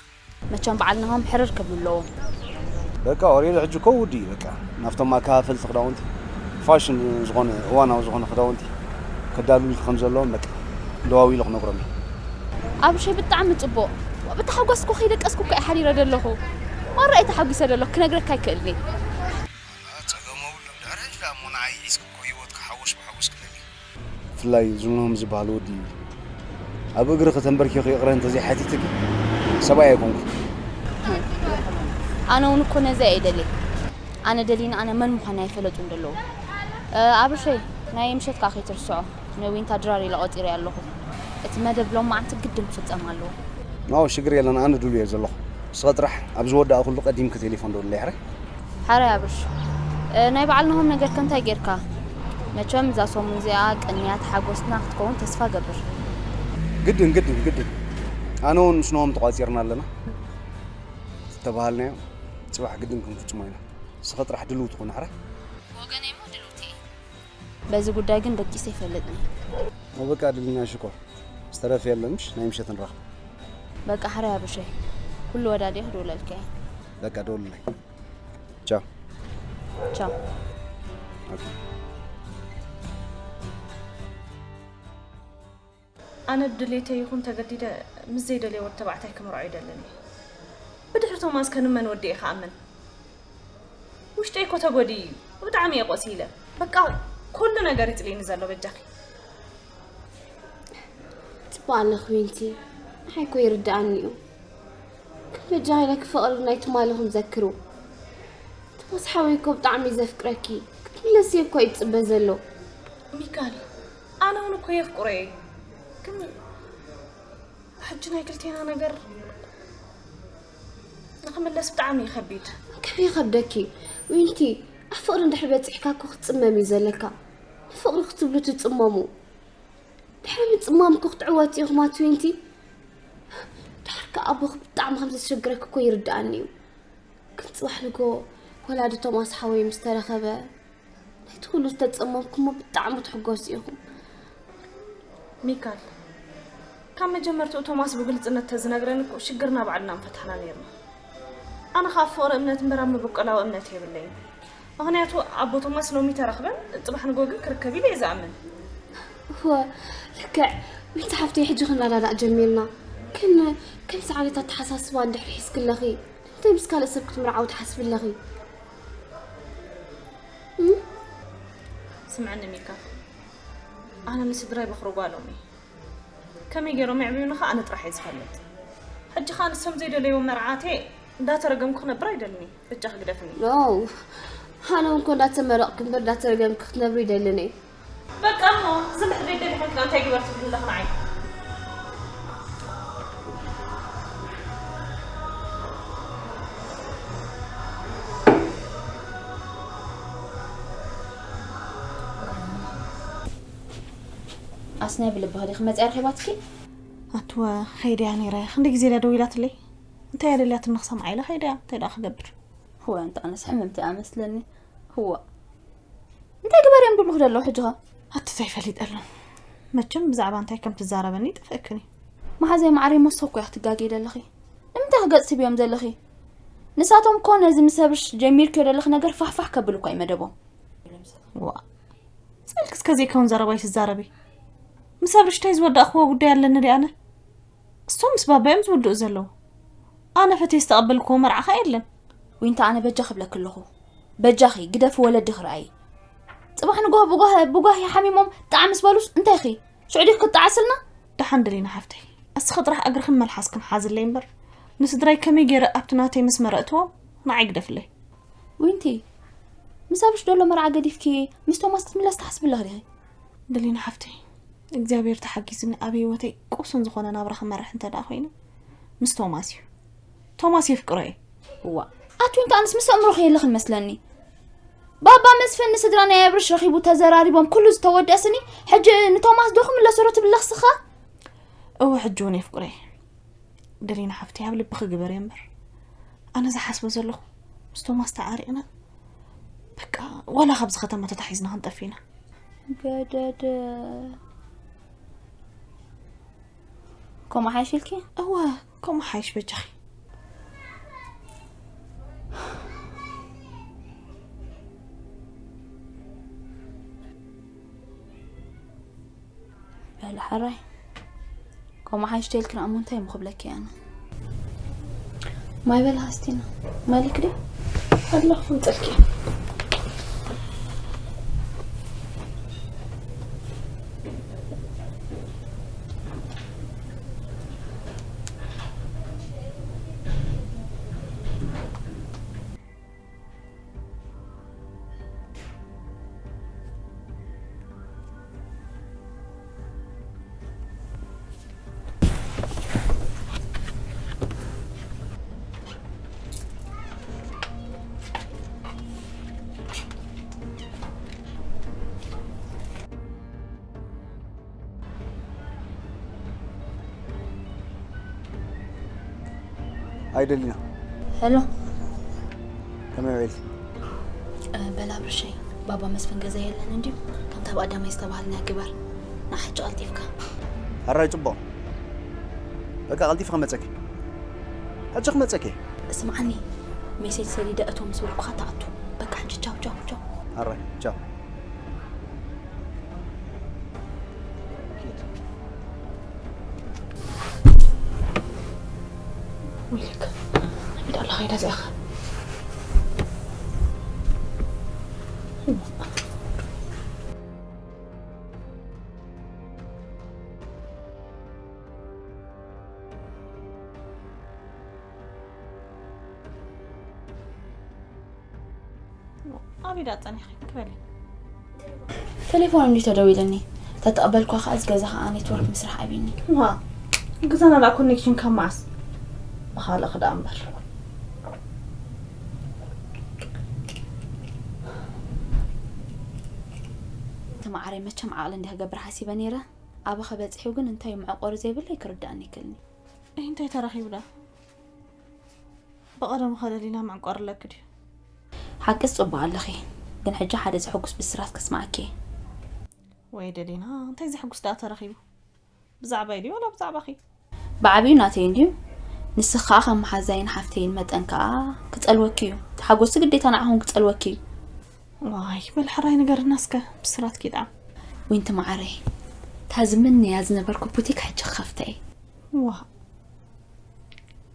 መቸም በዓል ንሆም ሕርር ክብሉ ኣለዎም። በቃ ኦሬዲ ሕጂ እኮ ውዲ እዩ በቃ ናብቶም ኣከፋፈልቲ ክዳውንቲ ፋሽን ዝኾነ እዋናዊ ዝኾነ ክዳውንቲ ከዳልውልኪ ከም ዘለዎም በቃ ደዋዊለ ክነግሮም እዩ። ኣብርሸይ ብጣዕሚ ጽቡቕ። ብተሓጓስ እኮ ከይደቀስኩ እኮ እየ ሓሪረ ዘለኹ። ማራ እየ ተሓጒሰ ዘለኹ ክነግረካ ኣይክእልን እየ። ጸገም የብሉን ድሕሪ ሕጂ ደኣ እሞ ንዓይ ሒዝኪ እኮ ህይወትኪ ሓጎስ ብሓጎስ ክነግር። ብፍላይ ዝንሆም ዝበሃል ወዲ ኣብ እግርኺ ተንበርኪኹ ይቕረ እንተዘይሓቲትኪ ሰብኣይ ኣይኮንኩን። ኣነ እውን እኮ ነዚ እየ ደልየ። ኣነ ደሊና ኣነ መን ምዃና ኣይፈለጡን ደለዉ። ኣብርሸይ ናይ ምሸት ከዓ ከይትርስዖ ነዊንታ ድራር ኢለ ቆፂረያ ኣለኹ። እቲ መደብ ሎማዓንቲ ግድን ክፍፀም ኣለዎ። ናው ሽግር የለን ኣነ ድሉየ ዘለኹ። ንስኸ ጥራሕ ኣብ ዝወዳእኩሉ ቀዲምኪ ቴሌፎን ደውልለይ ሕራይ። ሓራይ ኣብርሽ። እ፣ ናይ በዓል ናሆም ነገር ከ እንታይ ጌርካ? መቸም እዛ ሰሙን እዚኣ ቅንያት ሓጎስና ክትከውን ተስፋ ገብር። ግድን ግድን ግድን ኣነ እውን ምስ ናሆም ተቋፂርና ኣለና ዝተባሃልናዮ ፅባሕ ግድን ክንፍፅሞ ኢና። ንስኺ ጥራሕ ድልው ትኹን ኣሕራ። ወገነይ ሞ ድልውቲ። በዚ ጉዳይ ግን ደቂሰ ይፈልጥኒ። ወበቃ ድልና ሽኮር ዝተረፍ የለምሽ ናይ ምሸት ንራኽ። በቃ ሕራይ ኣብርሸይ፣ ኩሉ ወዳዲየ ክድውለልካ እየ። በቃ ደውልለይ። ቻው። ቻው። ኦኬ። ኣነ ብድሌተይ ይኹን ተገዲደ ምስ ዘይደልየ ወዲ ተባዕታይ ክምርዖ ይደልን እየ። ብድሕሪ ቶማስ ከ ንመን ወዲ እየ ክኣምን? ውሽጠይ እኮ ተጎዲኡ እዩ። ብጣዕሚ እየ ቆሲለ። በቃ ኩሉ ነገር ይፅልእኒ ዘሎ በጃኺ። ጽባሕ ኣለኺ ዊንቲ፣ ንዓይ እኮ ይርድኣኒ እዩ። ከም በጃኺ ኢለኪ ፍቕሪ ናይ ትማሊ ክንዘክር። ቶማስ ሓወይ እኮ ብጣዕሚ እዩ ዘፍቅረኪ። ክትምለስዮ እኮ እዩ ዝጽበ ዘሎ። ሚካል፣ ኣነ እውን እኮ የፍቅሮ እየ። ግን ሕጂ ናይ ክልቴና ነገር ንኽምለስ ብጣዕሚ እዩ ከቢድ። ከመይ ይኸብደኪ ዊንቲ? ኣብ ፍቕሪ እንድሕር በጺሕካ እኮ ክትጽመም እዩ ዘለካ። ንፍቕሪ ክትብሉ ትጽመሙ። ድሕሪ ምጽማም እኮ ክትዕወት ኢኹም ኣቲ ዊንቲ። ድሓር ከኣ ኣቦኺ ብጣዕሚ ከም ዘስቸግረኪ እኮ ይርድኣኒ እዩ። ግን ጽባሕ ንጎ ወላዲ ቶማስ ሓወይ ምስ ተረኸበ፣ ነቲ ኩሉ ዝተጸመምኩሞ ብጣዕሚ ትሕጎሱ ኢኹም። ሚካል፣ ካብ መጀመርትኡ ቶማስ ብግልጽነት ተዝነግረኒ እኮ ሽግርና ባዕልና ምፈታሕና ነይርና። ኣነ ከኣ ኣብ ፍቕሪ እምነት እምበር ኣብ መበቆላዊ እምነት የብለይን። ምኽንያቱ ኣቦ ቶማስ ሎሚ ተረኽበን ጽባሕ ንጎ ግን ክርከብ ኢለ እየ ዝኣምን። እወ፣ ልክዕ። ዊንቲ ሓፍተይ፣ ሕጂ ክንረዳዳእ ጀሚርና። ግን ከምዚ ዓይነት ኣተሓሳስባ እንድሕር ሒዝኪ ኣለኺ፣ ንምንታይ ምስ ካልእ ሰብ ክትምርዓዊ ትሓስቢ ኣለኺ? እም? ስምዕኒ ሚካል፣ ኣነ ንስድራይ በኽሪ ጓሎም እየ። ከመይ ገይሮም የዕብዩኒ ኸኣ ኣነ ጥራሕ እየ ዝፈልጥ። ሕጂ ኸኣ ንሶም ዘይደለይዎ መርዓቴ እንዳተረገምኩ ክነብር ኣይደልን እየ። በጃኺ ግደፍኒ። ኖ፣ ኣነ እውን እኮ እንዳተመረቕኪ እምበር እንዳተረገምኪ ክትነብሪ ኣይደልን እየ። በቃ እሞ ዝም ብትበይ ደሊኹም ከኣ እንታይ ግበር ትብሉ ኣለኹ ንዓይ? ኣስናይ ብልብኻ ዲኺ መፅያ ረኺባትኪ? ኣትወ ኸይደያ ነይረ። ክንደይ ግዜ ደኣ ደዊላትለይ? እንታይ እያ ደልያትኒ ክሰምዓ ኢለ ኸይደያ። እንታይ ደኣ ክገብር? እወ፣ ኣንታ ኣነስ ሕምምቲ እያ መስለኒ። እዋ። እንታይ ግበር እዮም ድብሉኺ ደለዉ ሕጂ ኸ? ኣቲ ዘይፈሊጠሎም። መቸም ብዛዕባ እንታይ ከም ትዛረበኒ ይጠፍእክን እዩ። መሓዘይ ማዕረይ፣ መሰኩ እያ ክትጋገይ ደለኺ። ንምንታይ ክገጽ ትብዮም ዘለኺ? ንሳቶም እኮ ነዚ ምስ ኣብርሽ ጀሚርክዮ ደለኺ ነገር ፋሕፋሕ ከብል እኮ እዩ መደቦም። ዋ። ስእልኪ እስከ ዘይከውን ዘረባ ይትዛረቢ። ምስ ኣብርሽ እንታይ ዝወዳእክዎ ጉዳይ ኣለኒ ድኣነ? እሶም ምስ ባባ እዮም ዝውድኡ ዘለዉ። ኣነ ፈትየ ዝተቐበልክዎ መርዓ ኸኣ የለን። ዊንታ፣ ኣነ በጃ ክብለኪ ኣለኹ። በጃኺ ግደፊ፣ ወለዲ ክረኣይ። ጽባሕ ንግሆ ብጓህ ብጓህ ሓሚሞም ጣዕ ምስ በሉስ እንታይ ኺ? ሽዑ ዲኺ ክትጠዓስልና? ደሓን ደሊና ሓፍተይ፣ እስኺ ጥራሕ እግርኽን መልሓስክን ሓዝለይ እምበር፣ ንስድራይ ከመይ ገይረ ኣብቲ ናተይ መስመር እእትዎም ንዓይ ግደፍለይ። ዊንቲ፣ ምስ ኣብርሽ ደሎ መርዓ ገዲፍኪ ምስ ቶማስ ክትምለስ ትሓስቢ ኣለኺ ዲኺ? ደሊና ሓፍተይ፣ እግዚኣብሔር ተሓጊዙኒ ኣብ ህይወተይ ቅሱን ዝኾነ ናብራ ክመርሕ እንተ ደኣ ኮይነ ምስ ቶማስ እዩ። ቶማስ የፍቅሮ እየ። እዋ፣ ኣቲ ዊንታ፣ ኣንስ ምስ ኣእምሮኺ የለኽን መስለኒ። ባባ መስፍን ንስድራ ናይ ኣብርሽ ረኺቡ ተዘራሪቦም ኩሉ ዝተወደእስኒ፣ ሕጂ ንቶማስ ዶ ክምለሶ ዶ ትብሊ ኣለኽስኻ? እወ፣ ሕጂ እውን የፍቅሮ እየ። ደሊና ሓፍተይ፣ ኣብ ልብኺ ግበርዮ እምበር፣ ኣነ ዝሓስቦ ዘለኹ ምስ ቶማስ ተዓሪቕና በቃ ዋላ ካብዚ ከተማ ተታሒዝና ክንጠፍእ ኢና። ገደደ። ከምኡ ሓይሽ ኢልኪ? እወ፣ ከምኡ ሓይሽ በጃኺ። በሊ ሓራይ፣ ከምኡ ሓይሽ ተይልክና እሞ እንታይ እሞ ክብለኪ ኣነ? ማይ በሊ ሃስቲና፣ ማይ ልክዲ? ኣለኹ፣ ክምፀልኪ። ኣይደሊና። ሄሎ። ከመይ ውዒልኪ? በል ኣብርሸይ፣ ባባ መስፍን ገዛ የለን እንድዩ? ከምታ ብኣዳማይ ዝተባህልና ግበር። ንሓጂ ቀልጢፍካ። ኣራይ ጽቡቕ። በቃ ቀልጢፈ ክመጸኪ። ሕጂ ክመጸኪ። ስምዓኒ፣ ሜሴጅ ሰዲደ እቶ ምስ በልኩኻ ትኣቱ። በቃ ሕጂ ቻው ቻው ቻው። ኣራይ ቻው። ወይለከ፣ ኣሚዳ ኣላ ኸይዳ እዚኣኸ። ኣቢዳ ጸኒኺ ክበሊ። ቴሌፎን እንዲ ተደዊልኒ፣ ተተቐበልኳ ከኣ እዚ ገዛ ከኣ ኔትወርክ ምስራሕ ኣቢኒ። ዋ፣ ገዛና ደኣ ኮኔክሽን ካብ መዓስ? ብኻልእ ክደኣ እምበር። ተማዓረይ መቸም ዓቕሊ እንዲ ክገብር ሓሲበ ነይረ። ኣባኸ በጺሑ ግን እንታይ መዕቆሪ ዘይብለይ ክርዳእኒ ይክልኒ። እይ እንታይ ተረኺቡ ደኣ? ብቐደሙ ኸደሊና መዕቆሪ ኣለኪ ድዩ? ሓቅስ ጽቡቕ ኣለኺ፣ ግን ሕጂ ሓደ ዘሐጉስ ብስራት ከስማዓኪ። ወይ ደሊና እንታይ ዘሐጉስ ደኣ ተረኺቡ? ብዛዕባይ ድዩ ዋላ ብዛዕባኺ? ብዓብዩ ናተይ እንድዩ። ንስኻ ከም መሓዛይን ሓፍተይን መጠን ከኣ ክጸልወኪ እዩ። ተሓጎሲ ግዴታ ንዓኹም ክጸልወኪ እዩ። ዋይ በል ሕራይ ንገርና እስከ ብስራትኪ ይጥዓም። ዊንቲ መዓረይ፣ እታ ዝምነያ ዝነበርኩ ቡቲክ ሕጂ ክኸፍታ እየ። ዋ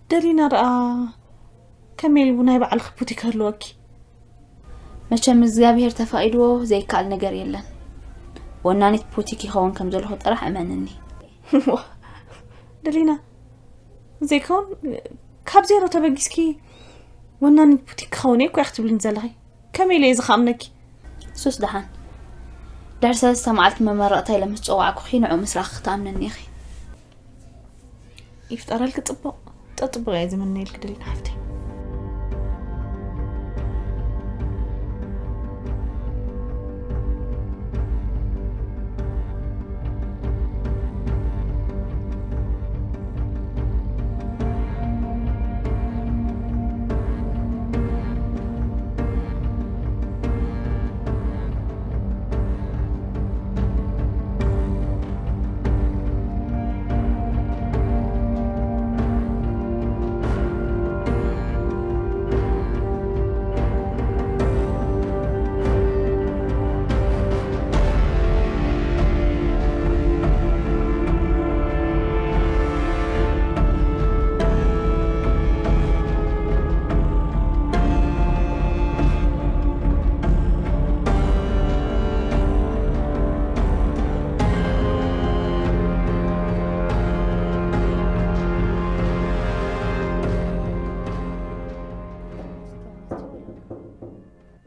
ደሊና ደኣ ከመይ ኢሉ ናይ ባዕልኺ ቡቲክ ህልወኪ? መቸም እግዚኣብሄር ተፈቒድዎ ዘይከኣል ነገር የለን። ወናኒት ቡቲክ ይኸውን ከም ዘለኹ ጥራሕ እመንኒ። ዋ ደሊና ዘይከውን ካብ ዜሮ ተበጊስኪ ወናኒት ቡቲክ ክኸውን እየ እኮ ኢኺ ትብልኒ ዘለኺ። ከመይ ኢለ እየ ዝኸኣምነኪ? ሱስ ደሓን ድሕሪ ሰለስተ መዓልቲ መመረቕታ ኢለ ምስ ጸዋዕኩኺ ንዑ ምስራኺ ክትኣምንኒ ኢኺ። ይፍጠረልኪ ጽቡቕ። ጠጥቡቕ እየ ዝምነየልኪ ደሊና ሓፍተይ።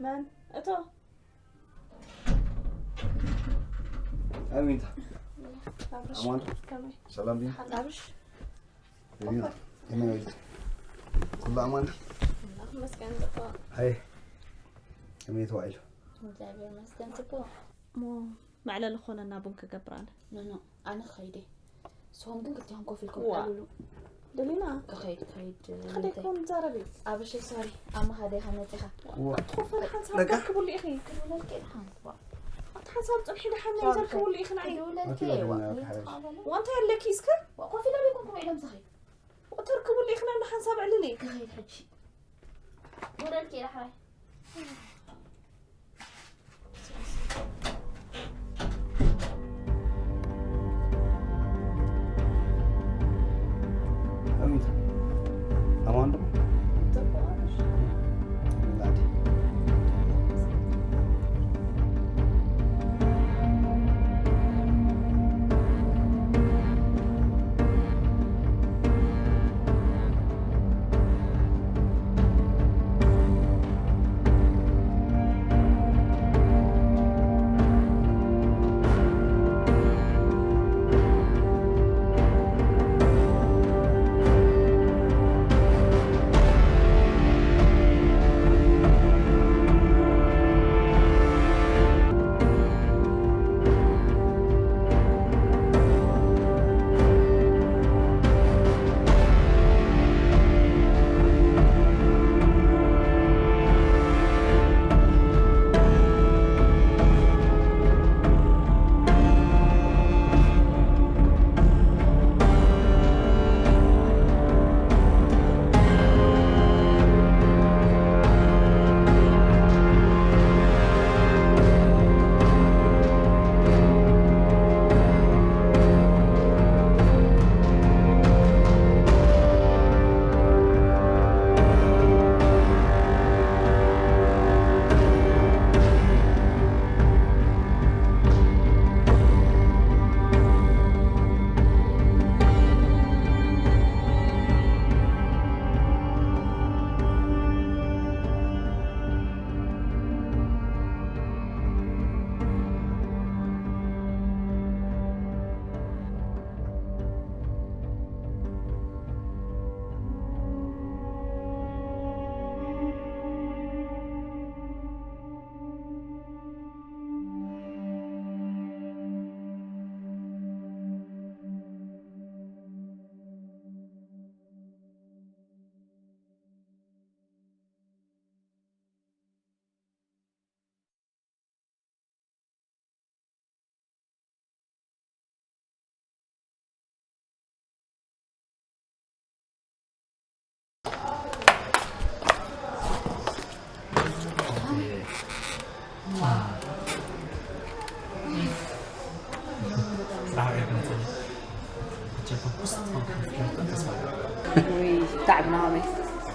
መን እቶ ኣሚንታ ኣብርሽ ኣማን ከመይ ሰላም ድዩ? ኣብርሽ ደሊና ከመይ ውዒልኪ? ኩሉ ኣማን ድዩ? መስገን ጽቡቕ ሃይ ከመይ ተዋዒሉ? እግዚኣብሔር ይመስገን ጽቡቕ። እሞ መዕለሊ ክኾነና ቡን ክገብር ኣነ ኖኖ ኣነ ክኸይድ እየ። ንስኹም ግን ክልቲኹም ኮፍ ኢልኩም ዋ። ጠልሉ። ደሊና ክኸይድ ክኸይድ ሓደ ይኮን ዛረብ እዩ ኣብርሸይ ሶሪ ኣብ መኻደ ኢኻ መጺኻ። ዋ ትኾፈር ሓንሳብ ደጋ? ተርክቡሉ ኢኺ ክውለልኪ እየ ደሓን። ዋ። ኣብቲ ሓንሳብ ጽንሒ ደሓን ናይ ሶሪ፣ ተርክቡሉ ኢኺ ንዓይ ክውለልኪ ኣኪለ እየ። ዋ። ደሊና ወይ ክሓይሽ። ተቐበለ። ዋንታ ኣለኪ እስከ ዋ፣ ኮፍ ኢለ ደይኮንኩ ውዒለ ምሳኺ። ተርክቡሉ ኢኺ ንዓይ ሓንሳብ ዕልል እየ ክኸይድ ሕጂ። ክውለልኪ እየ ደሓን። ኣሚንታ ኣማን ዶ? እናቴ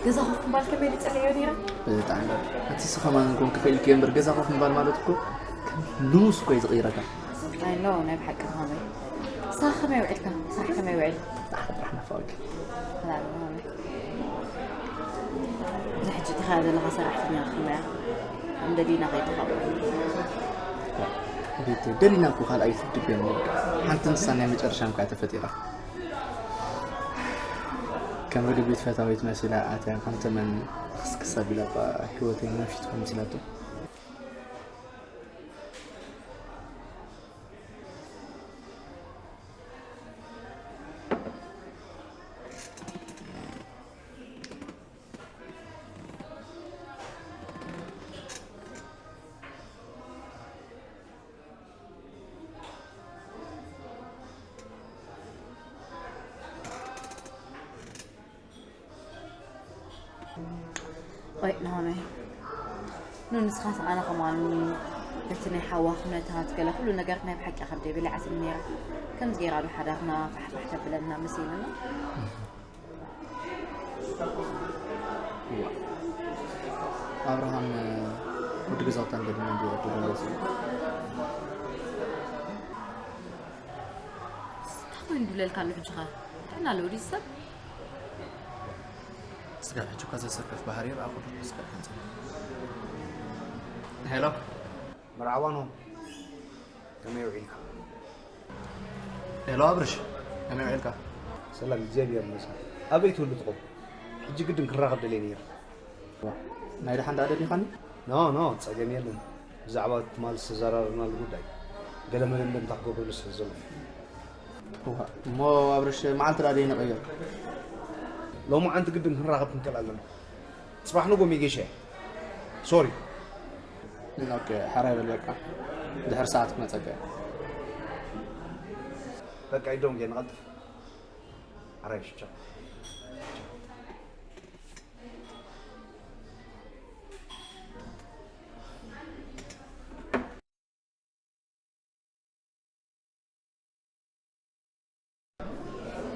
ገዛ ኮፍ ምባል ከመይ ድጸልዮ ነይረ? ብጣዕሚ። ኣቲ ንስኺ ከማን ኮንኪ ክኢልኪ እምበር፣ ገዛ ኮፍ ምባል ማለት እኮ ከም ልሙስ እኮ እዩ ዝቕይረካ። ኣይ ኖ፣ ናይ ብሓቂ ከመይ? ንስኻ ከመይ ውዒልካ? ስራሕ ከመይ ውዒል? ጥራሕ ጥራሕ ናፋቕኪ። ሰላም ከመይ? እዚ ሕጂ እቲኻ ዘለኻ ሰራሕተኛ ከመያ? ከም ደሊና ከይትኸውን። ቤት ደሊና እኮ ካልኣይ ትድገም። ሓንቲ ንሳ ናይ መጨረሻ እኳ ተፈጢራ። ከም ርግቢት ፈታዊት መሲላ ኣትያ፣ ከም ተመን ክስክስ ኣቢላ እኳ ህይወተይ ነፊት ከምሲላቶ። ወይ ናሆመይ፣ ኑ ንስኻስ ኣነ ከማን እቲ ናይ ሓዋ ኩነታት ገለ ኩሉ ነገር ናይ ብሓቂ ከም ዘይበልዓትኒ ነይራ። ከምዚ ገይራ ዶ ሓዳርና ፋሕፋሕ ተብለና መሲሉና። እዋ። ኣብርሃም ወዲ ገዛውታ እንደምን እንዲ ወዲ ገዛውታ። እንታይ ኮይኑ ድብለልካ ኣሎ ሕጂ ኸ? ጥዕና ኣለዎ ድዩ ሰብ? ስጋብ ሕጂ እኳ ዘሰክፍ ባህሪ ይርኣ ኩሉ ስጋብ ሕጂ። ሄሎ። መርዓባ ነው። ከመይ ውዒልካ? ሄሎ ኣብርሽ፣ ከመይ ውዒልካ? ሰላም፣ እግዚኣብሔር ይመስገን። ኣበይ ትውልድ ትኾን? ሕጂ ግድን ክራኸብ ደልየ ነይረ። ዋ፣ ናይ ደሓን ደኣ ደሊኻኒ? ኖ፣ ኖ፣ ጸገም የለን። ብዛዕባ ትማሊ ዝተዘራረብናሉ ጉዳይ ገለ መደምደምታ ክገብረሉ ስለ ዘለኹ። እዋ፣ እሞ ኣብርሽ፣ መዓልቲ ደኣ ደይ ንቐይር? ሎማዓንቲ ግድን ክንራኸብ ክንክእል ኣለና። ጽባሕ ንጎ ሜጌሻ። ሶሪ። ኦኬ፣ ሓራይ በል በቃ። ድሕሪ ሰዓት ክመጸካ እየ። በቃ፣ ይዶም ገ ንቐልጥፍ። ሓራይ ሽቻ።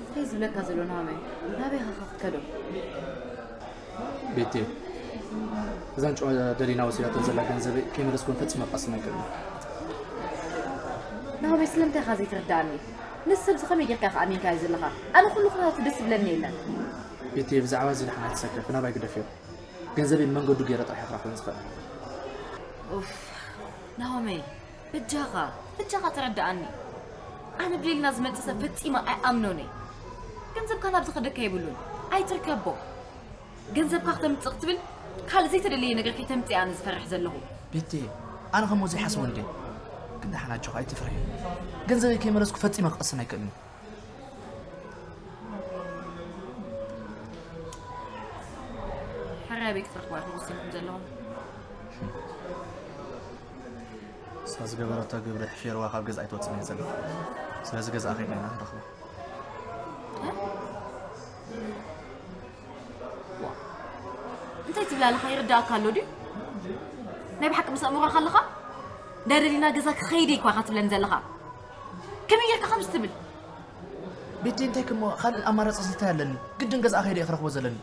እንታይ ዝብለካ ዘሎ ናሆመይ? ናበይ ኢኻ ክትከዶ? ቤቴ፣ እዛን ጨዋ ደሊና ወሲዳቶ ዘላ ገንዘበይ ከይመለስኩ ፈጺመ ክቐስን ኣይክእልን። ናሆመይ፣ ስለምንታይ ኢኻ ዘይትርድኣኒ? ነዚ ሰብ እዚ ከመይ ጌርካ ኢኻ ኣሚንካዮ ዘለኻ? ኣነ ኩሉ ኩነታቱ ደስ ዝብለኒ የለን። ቤቴ፣ ብዛዕባ እዚ ደሓን ኣይትሰከፊ፣ ናባይ ግደፍዮ። ገንዘበይ መንገዱ ገይረ ጥራሕ እየ ክረኽበን ዝኽእል። ኡፍ፣ ናሆመይ፣ በጃኻ፣ በጃኻ ተረድኣኒ። ኣነ ብሌልና ዝመጽእ ሰብ ፈጺመ ኣይኣምኖን እየ። ገንዘብካ ናብ ዝኸደካ የብሉን፣ ኣይትርከቦ። ገንዘብካ ክተምጽእ ክትብል ካልእ ዘይተደለየ ነገር ከይተምጽእ ኣነ ዝፈርሕ ዘለኹ። ቤቴ፣ ኣነ ከምኡ ዘይሓስቦ እንዴ? ግን ደሓን ኣጆኻ፣ ኣይትፍርሒ። ገንዘበይ ከይመለስኩ ፈጺመ ክቐስን ኣይክእልን። ሕራይ ኣበይ ክትረኽባ ኢኹም ወሲንኩም ዘለኹም? እሳ ዝገበረቶ ግብሪ ሕፌርዋ ካብ ገዛ ኣይትወፅእን እየ ዘለኹ። ስለዚ ገዛኣ ከይድና ኢና ንረኽባ። እ? እንታይ ትብል ኣለኻ? ይርዳእካ ኣሎ ድዩ? ናይ ብሓቂ ምስ ኣእምሮኻ ኣለኻ? እንዳ ደሊና ገዛ ክኸይድ እኳ ኢኻ ትብለኒ ዘለኻ። ከመይ ጌርካ ከምዚ ትብል? ቤቴ፣ እንታይ ክሞ ካልእ ኣማራፂ እንታይ ኣለኒ? ግድን ገዛኣ ከይደ እየ ክረኽቦ ዘለኒ።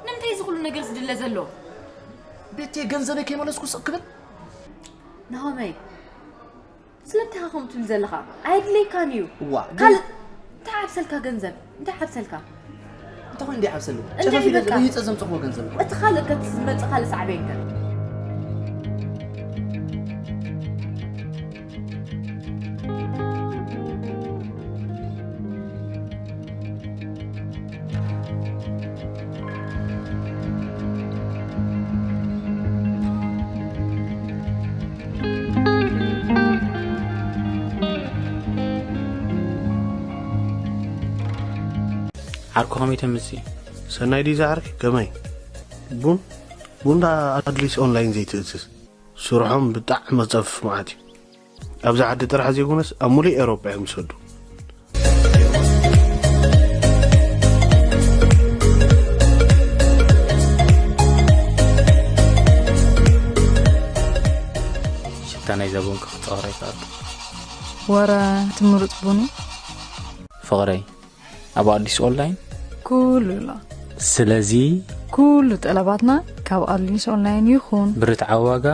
ንምንታይ እዚ ኩሉ ነገር ዝድለ ዘሎ? ቤቴ፣ ገንዘበይ ከይመለስኩ ስቕ ክብል? ናሆመይ፣ ስለምንታይ ኢኻ ከምኡ ትብል ዘለኻ? ኣየድለይካን እዩ። እዋ፣ ግን ካልእ እንታይ ዓብሰልካ ገንዘብ? እንታይ ዓብሰልካ? እንታይ ኮይኑ እንዲይ ዓብሰሉ? እንታይ ጨፋፊ በቃ? ገንዘብ፣ ይፀ ዘምፅኽዎ ገንዘብ እኮ። እቲ ካልእ ከ ዝመፅእ ካልእ ሳዕቤን ከ? ዓርኩ ከመይ ተምሲ? ሰናይ ድዩ ዝዓርኪ? ከመይ? ቡን? ቡን ደኣ ኣድሊስ ኦንላይን ዘይትእዝዝ? ስርሖም ብጣዕሚ መጸፍፍ መዓት እዩ። ኣብዚ ዓዲ ጥራሕ ዘይኮነስ ኣብ ሙሉእ ኤውሮጳ እዮም ዝሰዱ። ሽታ ናይዛ ቡን ክጽወር ኣይክኣልኩ። ወረ እቲ ምሩጽ ቡን እዩ። ፍቕረይ፣ ኣብ ኣዲስ ኦንላይን ኩሉ ኣሎ። ስለዚ ኩሉ ጠለባትና ካብ ኣድሊስ ኦንላይን ይኹን። ብርትዓዊ ዋጋ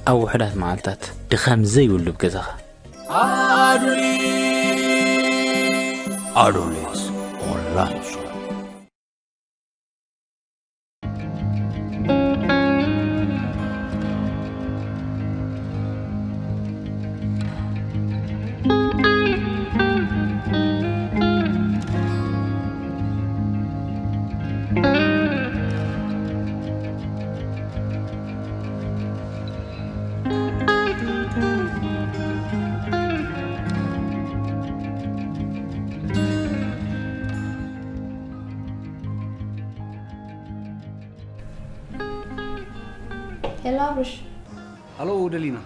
ኣብ ውሑዳት መዓልታት። ድኻም ዘይብሉ ኣብ ገዛኻ። ኣዶሊስ ኦንላይን ሾፕ። ሄሎ ኣብርሽ። ሃሎ ደሊና፣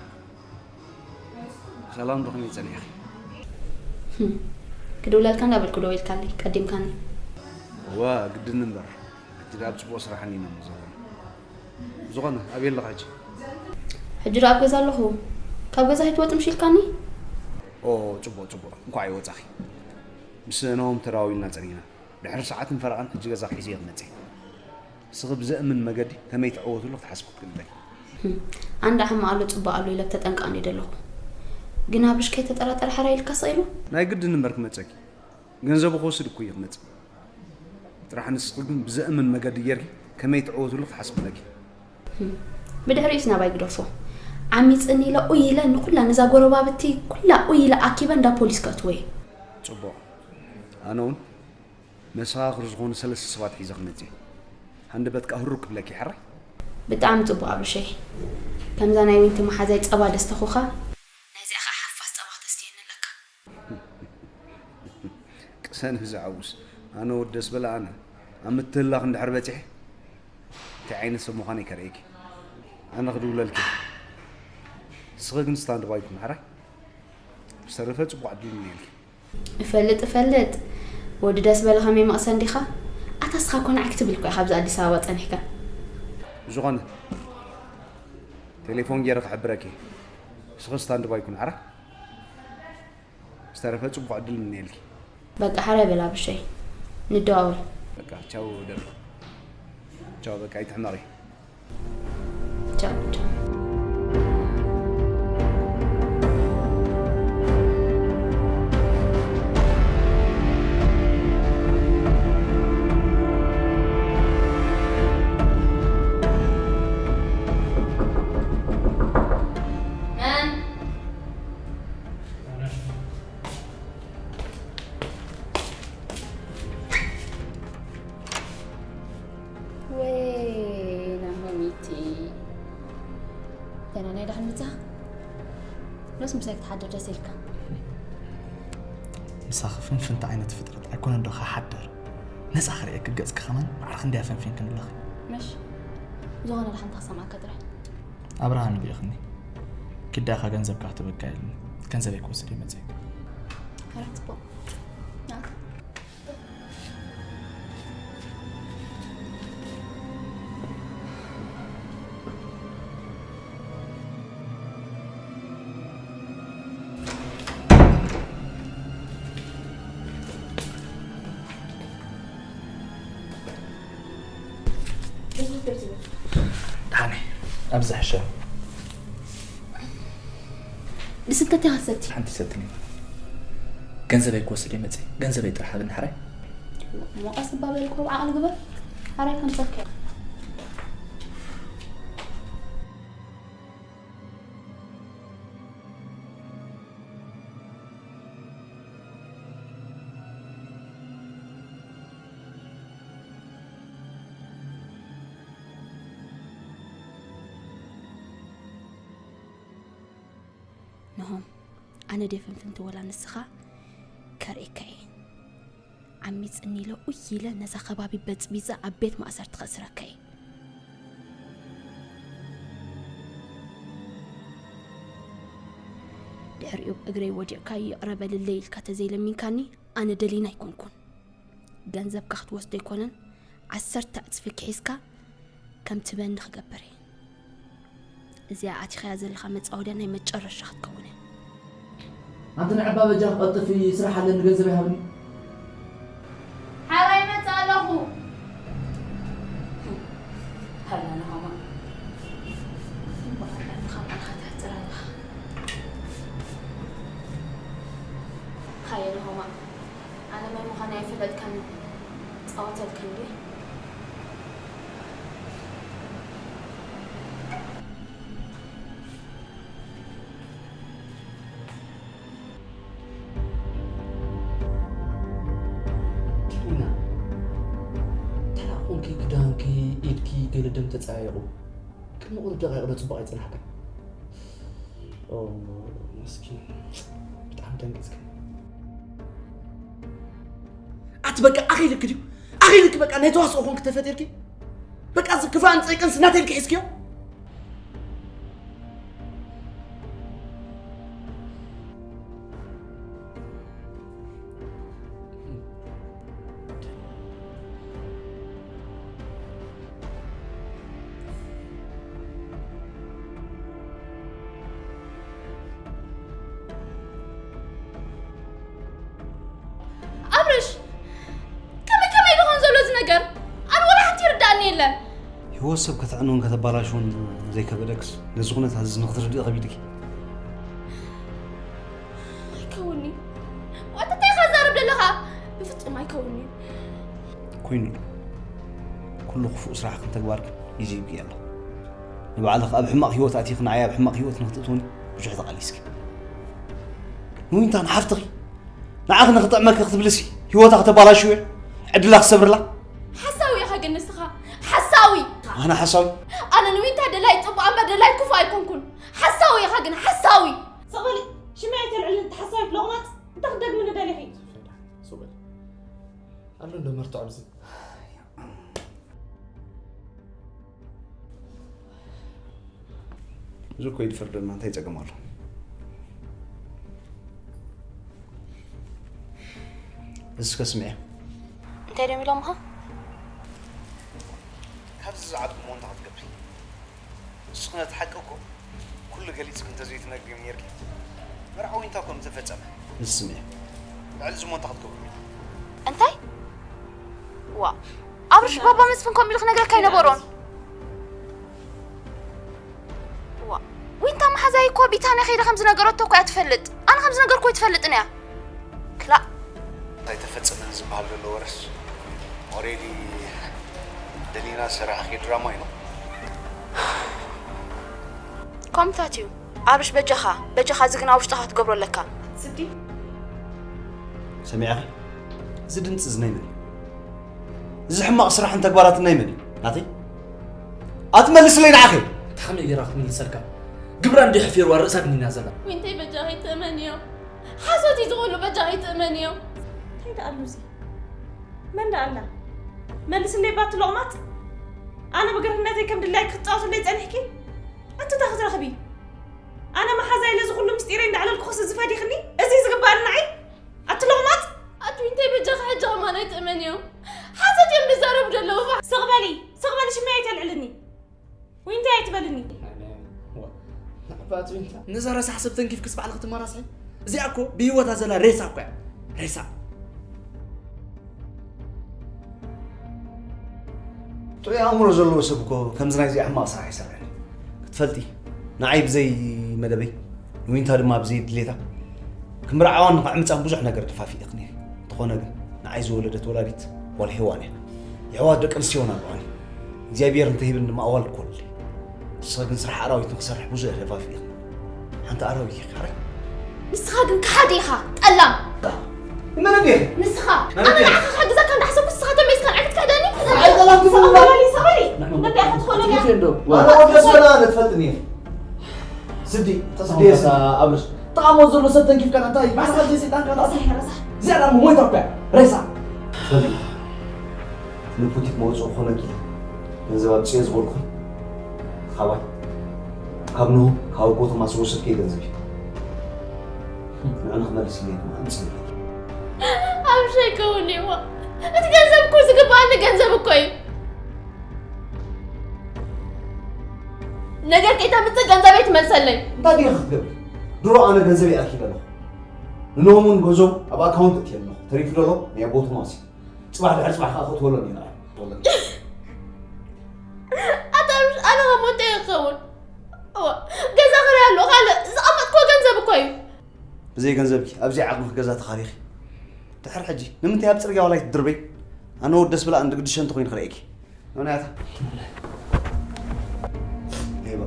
ሰላም ዶ፣ ከመይ ጸኒሕኺ? ህም፣ ክድውለልካ እንዳበልኩ ደዊልካለይ፣ ቀዲምካኒ። እዋ፣ ግድን እምበር፣ ሕጂ ደኣ ኣብ ጽቡቕ ስራሕ ኢና እሞ ዘለና። ዝኾነ፣ ኣበይ ኣለኻ ሕጂ? ሕጂ ደኣ ኣብ ገዛ ኣለኹ። ካብ ገዛ ኣይትወጽእን ኢልካኒ? ኦ፣ ጽቡቕ፣ ጽቡቕ፣ እንኳዕ ኣይወጻኺ። ምስ ናሆም ተደዋዊልና ጸኒሕና። ድሕሪ ሰዓትን ፈረቓን ሕጂ ገዛኺ ሒዘዮ ክመጽእ እየ። ንስኺ ብዘእምን መገዲ ከመይ ትዕወትሉ ክትሓስቢ ክትክእሊ ኣለኪ። ህም፣ ኣንዳ ሕማቕ ኣሎ ጽቡቕ ኣሎ ኢለ ተጠንቀቕ እንድየ ዘለኹ። ግን ኣብርሽ ከይተጠራጠረ ሕራይ ኢልካ ስቕ ኢሉ? ናይ ግድን እምበር ክመጸኪ። ገንዘቡ ክወስድ እኮ እዩ ክመጽእ። ጥራሕ ንስኺ ግን ብዘእምን መገዲ ጌርኪ ከመይ ትዕወትሉ ክትሓስቢ ኣለኪ። ህም፣ ብድሕሪኡስ ናባይ ግደፎ። ዓሚጽኒ ኢለ ኡይ ኢለ ንኩላ ነዛ ጎረባብቲ ኩላ ኡይ ኢለ ኣኪበ እንዳ ፖሊስ ከእትዎ እየ። ጽቡቕ። ኣነ እውን መሰኻኽር ዝኾኑ ሰለስተ ሰባት ሒዘ ክመጽእ እየ። ሃንደበት ከኣ ህሩብ ክብለኪ ሕራይ። ብጣዕሚ ጽቡቕ ኣብርሸይ። ከምዛ ናይ ዊንቲ መሓዛይ ጸባ ደስተኹኻ፣ ናይዚኣ ኸኣ ሓፋስ ጸባ ክተስትየኒ ኣለካ። ቅሰን ዝዓውስ። ኣነ ወዲ ደስ በለ ኣነ። ኣብ ምትህልላኽ እንድሕር በጺሐ፣ እንታይ ዓይነት ሰብ ምዃነይ ከርእየኪ። ኣነ ክድውለልኪ። ንስኺ ግን ስታንድ ባይ ኩን ሕራይ። ብዝተረፈ ጽቡቕ ዕድል ይምነየልኪ። እፈልጥ፣ እፈልጥ። ወዲ ደስ በለ ከመይ መቕሰን ዲኻ? ኣታ እስኻ ኮነ ዓክ ትብል እኮ ኢኻ ኣብዚ ኣዲስ ኣበባ ጸኒሕካ። ብዝኾነ፣ ቴሌፎን ገይረ ክሕብረኪ። ንስኺ ስታንድ ባይ ኩን፣ ዓራ። ዝተረፈ ጽቡቕ ዕድል ይምነየልኪ። በቃ፣ ሓራይ በል ኣብርሸይ። ንደዋወል። በቃ፣ ቻው ደር። ቻው፣ በቃ፣ ኣይትሕመቒ። ቻው፣ ቻው። መን? ወይ ናሆሚቲ፣ ደህና ናይ ደሓን ምጻ? ሎስ ምሳይ ክትሓድር ደስ ኢልካ? ምሳኺ ፍንፍንቲ ዓይነት ፍጥረት ኣይኮነን ዶ ክሓድር? ነጻ ክርእየኪ ገጽኪ ከማን ማዕረ ክንደይ ኣፈንፊንኪ ኣለኺ። ምሽ? ዝኾነ ደሓን ተኽሰማካ ጥራይ። ኣብርሃም ልኢኽኒ። ኪዳኻ ገንዘብካ ክትበካ ኢሉኒ። ገንዘበይ ክወስድ እየ መጺአ። ሕራይ ጽቡቕ። ናት። ደሓን እየ። ኣብዚ ሕሸ። ንስንከ እንታይ ክትሰቲ? ሓንቲ ሰትኒ። ገንዘበይ ክወስድ እየ መፅእ። ገንዘበይ ጥራሕ ሃብኒ ሕራይ። እሞ ቀስ እባ በል፣ ኮብ ዓቕሊ ግበር። ሕራይ ከምፀካ እየ። ንሆም፣ ኣነ ድየ ፍንፍንቲ ወላ ንስኻ? ከርእየካ እየ። ዓሚጽኒ ኢለ ኡይ ኢለ ነዛ ከባቢ በጽቢጸ ኣብ ቤት ማእሰርቲ ከእስረካ እየ። ድሕሪኡ እግረይ ወዲቕካ ይቕረ በልለይ ኢልካ ተዘይለሚንካኒ ኣነ ደሊና ኣይኮንኩን። ገንዘብካ ክትወስዶ ኣይኮነን፣ ዓሰርተ ዕጽፊ ክሒዝካ ከም ትበኒ ክገብር እየ። እዚኣ ኣቲኻያ ዘለኻ መጻወድያ ናይ መጨረሻ ክትከውን እያ። ኣንቲ ንዕባ በጃ ክቐጥፍ ስራሕ ኣለኒ፣ ገንዘብ ይሃብኒ። ሓራይ ይመጽእ ኣለኹ። ኣይፈለጥካን ጻወተልካ እንዴ? ቲና፣ ተራ ኮንኪ ክዳንኪ፣ ኢድኪ ገለ ደም ተጻየቑ። ቅድሚ ቁሩብ ደቂቕ ዶ ጽቡቕ ኣይጸናሕካን? ኦ፣ መስኪን። ብጣዕሚ ደንጊጽኪ። ኣቲ በቃ ኣኺልኪ ድዩ? ኣኺልኪ በቃ ናይ ተዋስኦ ኮንኪ ተፈጢርኪ? በቃ እዚ ክፋእን ጸይቅንስ ናተይ ኢልኪ ሒዝክዮ? ኣብርሽ፣ ከመይ ከመይ ድኾን ዘሎ እዚ ነገር? ኣነ ወላ ሓንቲ ይርዳእኒ የለን። ህይወት ሰብ ከተዕንውን ከተባላሽውን ዘይከበደክስ ነዚ ኩነታት እዚ ንክትርድእ ከቢድኪ። ኣይከውን'ዩ። ዋት እንታይ ኢኻ ትዛረብ ዘለኻ? ብፍጹም ኣይከውን'ዩ። ኮይኑ ኩሉ ክፉእ ስራሕ ከም ተግባር ግን ግዜ ይብቅየ ኣሎ። ንባዕልኺ ኣብ ሕማቕ ህይወት ኣቲኺ ንዓይ ኣብ ሕማቕ ህይወት ንክትእትውኒ ብዙሕ ተቓሊስኪ። ንዊንታ ንሓፍትኺ ንዓኺ ንኽጥዕመኪ ክትብልሲ ህይወታ ከተባላሽው ዕድላ ክሰብርላ። ሓሳዊ ኢኻ ግን ንስኻ። ሓሳዊ። ኣነ ሓሳዊ? ኣነ ንዊንታ ደላይ ጽቡቕ እምበር ደላይ ክፉእ ኣይኮንኩን። ሓሳዊ ኢኻ ግን ሓሳዊ። ስቕ በሊ ሽመይ ኣይተልዕልን ተሓሳዊት ሎቕማጽ እንታይ ክትደግምኒ ደሊኺ? ኣሎ እንዶ መርትዖ ኣብዚ። እዚ እኮ ይድፈር ድማ እንታይ ጸገም ኣሎ? እስከ ስምዒ። እንታይ ደም ኢሎምኻ? ካብዚ ዝዓብኩሞ እንታይ ክትገብሪ? ንስኺ ነቲ ሓቂ እኮ ኩሉ ገሊጽኪ እንተዘይትነግርዮም ነይርኪ መርዓ ዊንታ እኮ ምተፈጸመ። ንስምዒ። ልዕሊ ዝሞ እንታይ ክትገብሩ? እንታይ? ዋ ኣብርሽ ባባ መስፍን ከምኡ ኢሉ ክነግረካ ኣይነበሮን። ዋ ዊንታ መሓዛይ እኮ ቢታንያ ከይደ ከም ዝነገረቶ እኮ እያ ትፈልጥ። ኣነ ከም ዝነገርኩ ኣይትፈልጥን እያ። ክላእ እንታይ ተፈጸመ ዝበሃል ዘሎ ወረስ ኦሬዲ ደሊና ዝሰራሕክዮ ድራማ እዩ። ከምታት እዩ ኣብርሽ በጃኻ በጃኻ እዚ ግና ውሽጥኻ ክትገብሮ ኣለካ። ስዲ ሰሚዕኺ? እዚ ድምፂ እዚ ናይ መን እዩ? እዚ ሕማቕ ስራሕን ተግባራትን ናይ መን እዩ? ናተይ? ኣትመልስለይ ንዓኺ። እንታይ ከመይ ጌራ ክትምልሰልካ? ግብራ እንዲ ሕፊርዋ ርእሳ ድኒና ዘላ። ዊንተይ በጃኺ ትእመንዮ። ሓሶት እዩ ዝኹሉ በጃኺ ትእመንዮ። እንታይ ደኣ ኣሎ እዚ? መን ደኣ ኣላ? መልስለይ ባቲ ሎቕማጽ። ኣነ ብግርህነተይ ከም ድላይኪ ክትጻወትለይ ጸኒሕኪ? ኣቲ እንታይ ክትረኽቢ? ኣነ መሓዛ ኢለ እዚ ኩሉ ምስጢረይ እንዳዕለልኩ ክስ ዝፈዲኽኒ? እዚ ዝግባኣኒ ንዓይ? ኣቲ ሎቕማጽ! ኣቲ ዊንተይ በጃኺ ሕጂ ከማን ኣይትእመንዮ። ሓሶት እዮም ዝዛረቡ ዘለዉ። ስቕ በሊ፣ ስቕ በሊ ሽመይ ኣይተልዕልኒ። ዊንተይ ኣይትበልኒ። ንዕባት ዊንታ ነዛ ረሳሕ ሰብ ተንኪፍክስ ባዕልኺ ትመራስሒ? እዚኣ እኮ ብህይወታ ዘላ ሬሳ እኮ እያ። ሬሳ። ጥዑይ ኣእምሮ ዘለዎ ሰብ እኮ ከምዚ ናይዚ ሕማቕ ስራሕ ይሰርሕ። ክትፈልጢ ንዓይ ብዘይ መደበይ ንዊንታ ድማ ብዘይ ድሌታ ክምርዓዋን ንኽዕምፃን ብዙሕ ነገር ተፋፊእኽኒ። እንተኾነ ግን ንዓይ ዝወለደት ወላዲት ጓል ሄዋን እያ። የሕዋት ደቂ ኣንስትዮ እውን ኣለዋኒ። እግዚኣብሔር እንተሂብን ድማ ኣዋልድ ክወልድ። ንስኺ ግን ስራሕ ኣራዊት ንክሰርሕ ብዙሕ ተፋፊእኽኒ። ሓንቲ ኣራዊት ኢኺ ሓራይ። ንስኻ ግን ከሓዲ ኢኻ ጠላም። መን እንዲኺ? ንስኻ መን ኣነ እንዲኺ? ንዓኻ ክሕግዘካ እንዳሓሰብኩ ንስኻ ተመይስካ ንዓይ ክትክሕደኒ? ኣይጠላም ትብል ሰበሪ ሰበሪ። ኣነ ወዲ ኣስመራ ንትፈልጥኒ እየ። ስዲ ስዲ ስዲ። ኣብርሽ ተቓሞ ዘሎ ሰብ ተንኪፍካ እንታይ ባዕልኻ ዘይሰይጣንካ ትኣቱ? ዝያዳ እሞ ሞይታ እኮ እያ ሬሳ። ፈልዩ ንቡቲክ መውፅኡ ክኾነኪ ገንዘብ ኣምፅኦ ዝበልኩ ካባይ ካብ ንሆ ካብ ኣቦ ቶማስ ዝወሰድክዮ ገንዘብ እዩ። ንዕኡ ንክመልስለይ ድማ ኣምፅእለይ። ኣብርሽ ኣይከውን እዩሞ እቲ ገንዘብ እኮ ዝግበኣኒ ገንዘብ እኮ እዩ። ነገር ከይተምፅእ ገንዘበይ ትመልሰለይ። እንታይ ዲኺ ክትገብሪ? ድሮ ኣነ ገንዘበይ ኣርኪበ ኣለኹ። ንኖም እውን ገንዘቡ ኣብ ኣካውንት እትየ ኣለኹ። ተሪፉ ዘሎ ናይ ኣቦ ቶማስ እዩ። ፅባሕ ድሕሪ ፅባሕ ከዓ ከእትወሎ እየ ንዓ። ኣታ ኣብርሽ ኣነ ከሞ እንታይ ክኸውን? እዋ፣ ገዛ ክራይ ኣሎ ካልእ ዝቐመጥክዎ ገንዘብ እኮ እዩ። ብዘይ ገንዘብኪ ኣብዚኣ ዓቕምኺ ገዛ ተኻሪኺ ድሕር ሕጂ ንምንታይ ኣብ ጽርግያ ዋላ ኣይትድርበይ? ኣነ ወደስ ብላ እንድግድሸ እንተኾይኑ ክርእየኪ። ዮናታ። ይባ።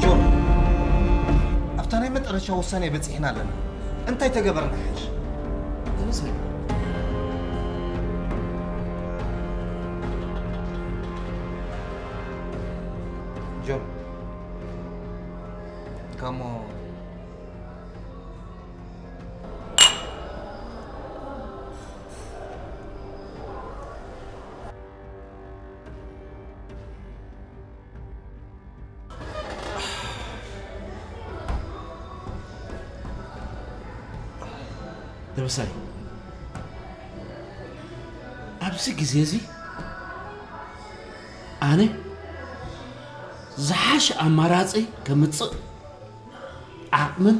ጆን፣ ኣብታ ናይ መጠረሻ ውሳኔ በጺሕና ኣለና። እንታይ ተገበርና ሕጂ? ዝመስለኒ። ጆን፣ ካሞ ደበሳይ፣ ኣብዚ ግዜ እዚ ኣነ ዝሓሸ ኣማራጺ ከምጽእ ዓቕምን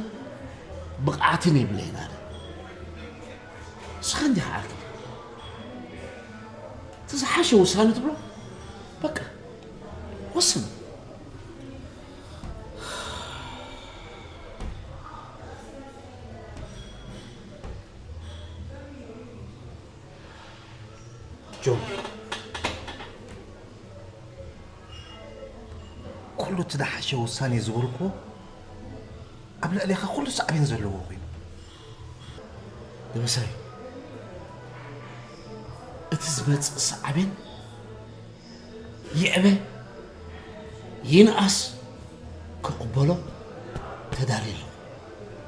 ብቕዓትን የብለይን ኣነ። ንስኻ እንዲኻ ዓርኪ። እቲ ዝሓሸ ውሳነ ትብሎ፣ በቃ፣ ወስን። ጆን፣ ኩሉ እቲ ዝሓሸ ውሳኔ ዝበልኩዎ ኣብ ልዕሌኻ ኩሉ ሳዕቤን ዘለዎ ኮይኑ። ደበሳይ፣ እቲ ዝመጽእ ሳዕቤን ይዕበ ይንኣስ ክቕበሎ ተዳልየ ኣለኹ።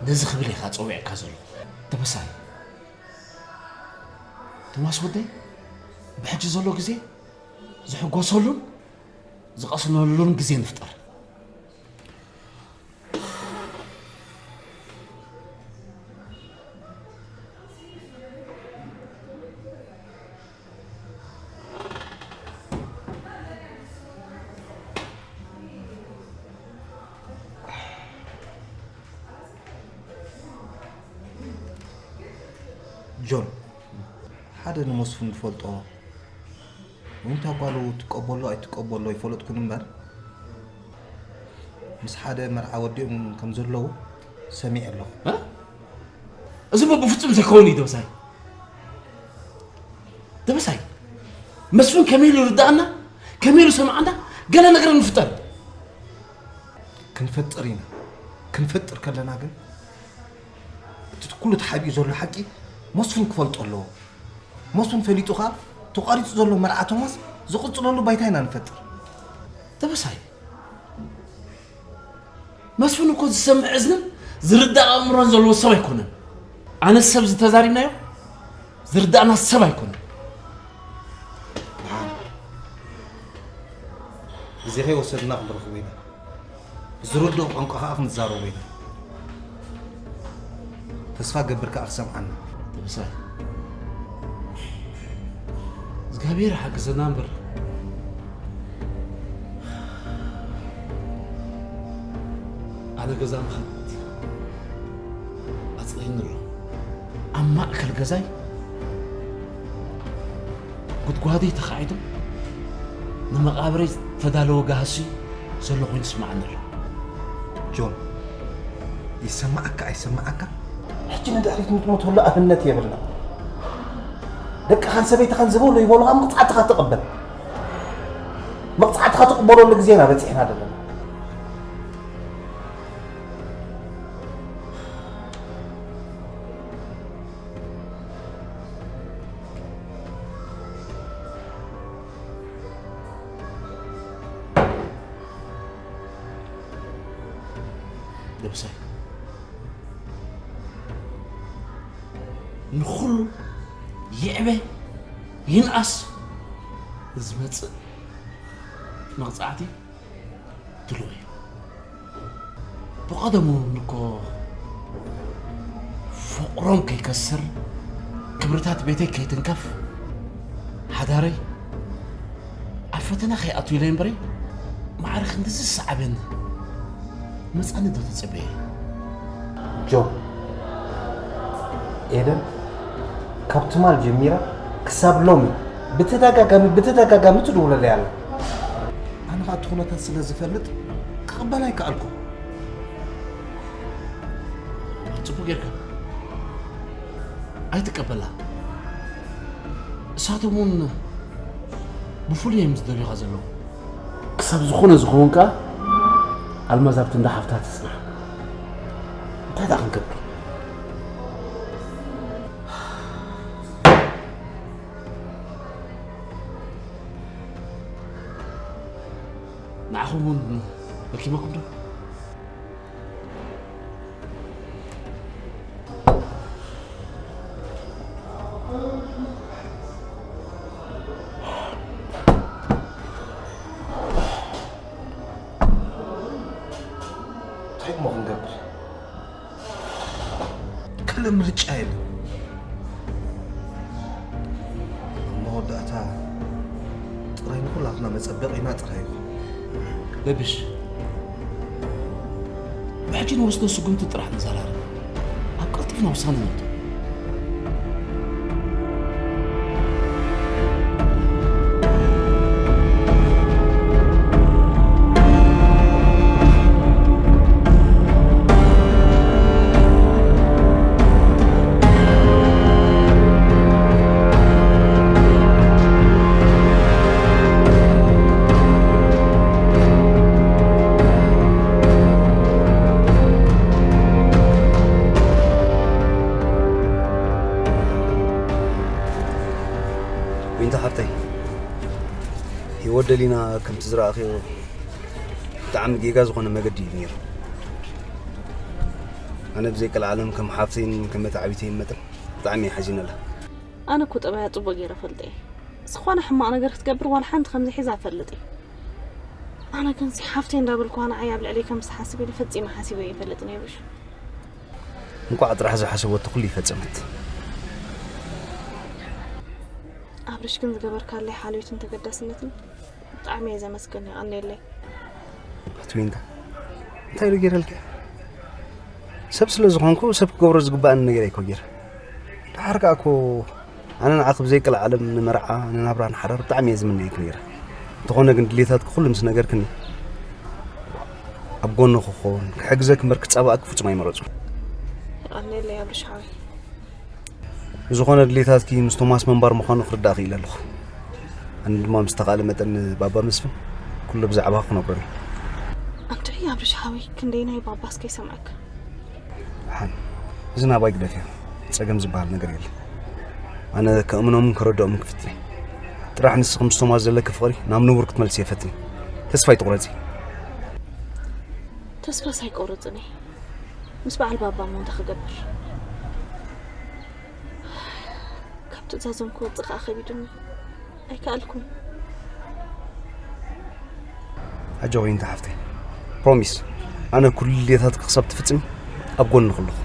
ነዚ ክብል ኢኻ ጸዊዕካ ዘለኹ። ደበሳይ፣ ቶማስ ወደይ፣ ብሕጂ ዘሎ ግዜ ዝሕጎሰሉን ዝቐስነሉን ግዜ ንፍጠር። ጆን፣ ሓደ ንመስፍን ዝፈልጦ፣ ወይ እንታ ጓሉ ትቀበሎ ኣይትቀበሎ ይፈለጥኩን እምበር፣ ምስ ሓደ መርዓ ወዲኦም ከም ዘለዉ ሰሚዐ ኣለኹ። እ? እዚ እሞ ብፍጹም ዘይከውን እዩ ደበሳይ። ደበሳይ፣ መስፍን ከመይ ኢሉ ይርድኣና? ከመይ ኢሉ ሰምዓና? ገለ ነገር ንፍጠር። ክንፈጥር ኢና። ክንፈጥር ከለና ግን፣ እቲ ኩሉ ተሓቢኡ ዘሎ ሓቂ መስፍን ክፈልጦ ኣለዎ። መስፍን ፈሊጡ ኸኣ፣ ተቋሪጹ ዘሎ መርዓ ቶማስ ዝቕጽለሉ ባይታ ኢና ንፈጥር። ደበሳይ፣ መስፍን እኮ ዝሰምዕ እዝንን ዝርዳእ ኣእምሮን ዘለዎ ሰብ ኣይኮነን። ኣነ ሰብ ዝተዛሪብናዮ ዝርዳእና ሰብ ኣይኮነን። ደሓን ግዜ ከይወሰድና ክንረኽቦ ኢና። ብዝርድኦ ቋንቋ ከኣ ክንዛረቦ ኢና። ተስፋ ገብር ከኣ ክሰምዓና። ደበሳይ፣ እግዚኣብሔር ሓግዘና እምበር፣ ኣነ ገዛ ምኻድ ኣጽሊእኒ ኣሎ። ኣብ ማእከል ገዛይ ጉድጓደይ ተኻዒቱ ንመቓብረይ ዝተዳለወ ጋህሲ ዘሎ ኮይኑ ይስምዓኒ ኣሎ። ጆን፣ ይሰማዓካ ኣይሰማዓካ፣ ሕጂ ንድሕሪት ንጥምተሉ ኣብነት የብልና። ደቅኻን ሰበይትኻን ዝበሎ ይበሉኻ፣ መቕጻዕትኻ ተቐበል። መቕጻዕትኻ ትቕበለሉ ግዜ ኢና በጺሕና ዘለና። ምሳይ ንኹሉ ይዕበ ይንኣስ ዝመጽእ መቕጻዕቲ ድልዎ እዩ። ብቐደሙ እውን እኮ ፍቕሮም ከይከስር፣ ክብርታት ቤተይ ከይትንከፍ፣ ሓዳረይ ኣብ ፈተና ከይኣቱ ኢለ እምበረይ፣ ማዕረ ክንድዚ ዝሰዓበኒ መጻኒ ዶ ተጸበየ? ጆ፣ ኤደን ካብ ትማል ጀሚራ ክሳብ ሎሚ ብተደጋጋሚ ብተደጋጋሚ ትድውለለይ ኣላ። ኣነ ከዓ እቲ ኩነታት ስለ ዝፈልጥ ክቕበላ ኣይከኣልኩ። ጽቡቅ ጌርካ ኣይትቀበላ። እሳቶም እውን ብፍሉይ እዮም ዝደልዩኻ ዘለዉ። ክሳብ ዝኾነ ዝኸውን ከኣ ኣልማዝ ኣብቲ እንዳ ሓፍታ ትጽናሕ። እንታይ ደኣ ክንገብር? ንዓኹም እውን ደኪመኩም ዶ? እንታይ እሞ ክንገብር? ካልእ ምርጫ የለን። ኣብ መወዳእታ ጥራይ ንኹላትና መጸበቒና ጥራይ ይኹን። በብሽ፣ ብሕጂ ንወስዶ ስጉምቲ ጥራሕ ንዘራረብ። ኣብ ቀልጢፍና ውሳነ ንወስዶ። ዊንታ ሓፍተይ፣ ህይወት ደሊና ከምቲ ዝረኣኽዮ ብጣዕሚ ጌጋ ዝኾነ መገዲ እዩ ነይሩ። ኣነ ብዘይ ቀልዓለም ከም ሓፍተይን ከም መተዓቢተይን መጠን ብጣዕሚ እየ ሓዚነላ። ኣነ እኮ ጠባያ ጽቡቕ ገይረ ፈልጠ እየ። ዝኾነ ሕማቕ ነገር ክትገብር ዋላ ሓንቲ ከም ዘይሕዛ እፈልጥ እየ። ኣነ ግን ሲ ሓፍተይ እንዳበልኩዋ ንዓይ ኣብ ልዕለይ ከም ዝሓስብ ኢለ ፈጺመ ሓሲበ ኣይፈልጥን እየ ብሽ። እንቋዕ ጥራሕ ዝሓሰበቶ ኩሉ ይፈጸመት። ኣብርሽ ግን ዝገበርካለይ ሓልዮትን ተገዳስነትን ብጣዕሚ እየ ዘመስግን። የቐንየለይ። ኣቲ ዊንታ፣ እንታይ ኢሉ ገይረልካ? ሰብ ስለ ዝኾንኩ ሰብ ክገብሮ ዝግባኣኒ ነገር እኮ ገይረ። ደሓር ከኣ እኮ ኣነ ንዓኺ ብዘይ ቀልዓለም ንመርዓ ንናብራ ንሓዳር ብጣዕሚ እየ ዝምነየኪ ነይረ። እንተኾነ ግን ድሌታትኪ ኩሉ ምስ ነገርክኒ ኣብ ጎንኺ ክኸውን ክሕግዘኪ እምበር ክጻባኣኪ ፍጹም ኣይመረጽኩን። የቐንየለይ ኣብርሽ ሓወይ። ብዝኾነ ድሌታትኪ ምስ ቶማስ ምንባር ምዃኑ ክርዳእ ክኢለ ኣለኹ። ኣነ ድማ ብዝተኻእለ መጠን ንባባ መስፍን ኩሉ ብዛዕባኺ ክነግሮ እየ። ኣንድዒ ኣብርሽ ሓወይ ክንደይናይ ባባስ ከይሰምዐካ። ሓን፣ እዚ ናባይ ግደፍዮ። ጸገም ዝበሃል ነገር የለን። ኣነ ከእምኖምን ከረድኦምን ክፍትን እየ። ጥራሕ ንስኺ ምስ ቶማስ ዘለኪ ፍቕሪ ናብ ንቡር ክትመልስዮ ፈትኒ። ተስፋ ኣይትቑረጺ። ተስፋስ ኣይቆርጽን እየ። ምስ በዓል ባባ እሞ እንታይ ክገብር? ካብ ትእዛዞም ክወጽእ ከኣ ከቢዱኒ። ኣይከኣልኩን። ኣጆኺ ዊንታ ሓፍተይ፣ ፕሮሚስ ኣነ ኩሉ ድሌታትኪ ክሳብ ትፍጽሚ ኣብ ጎንኺ ኣለኹ።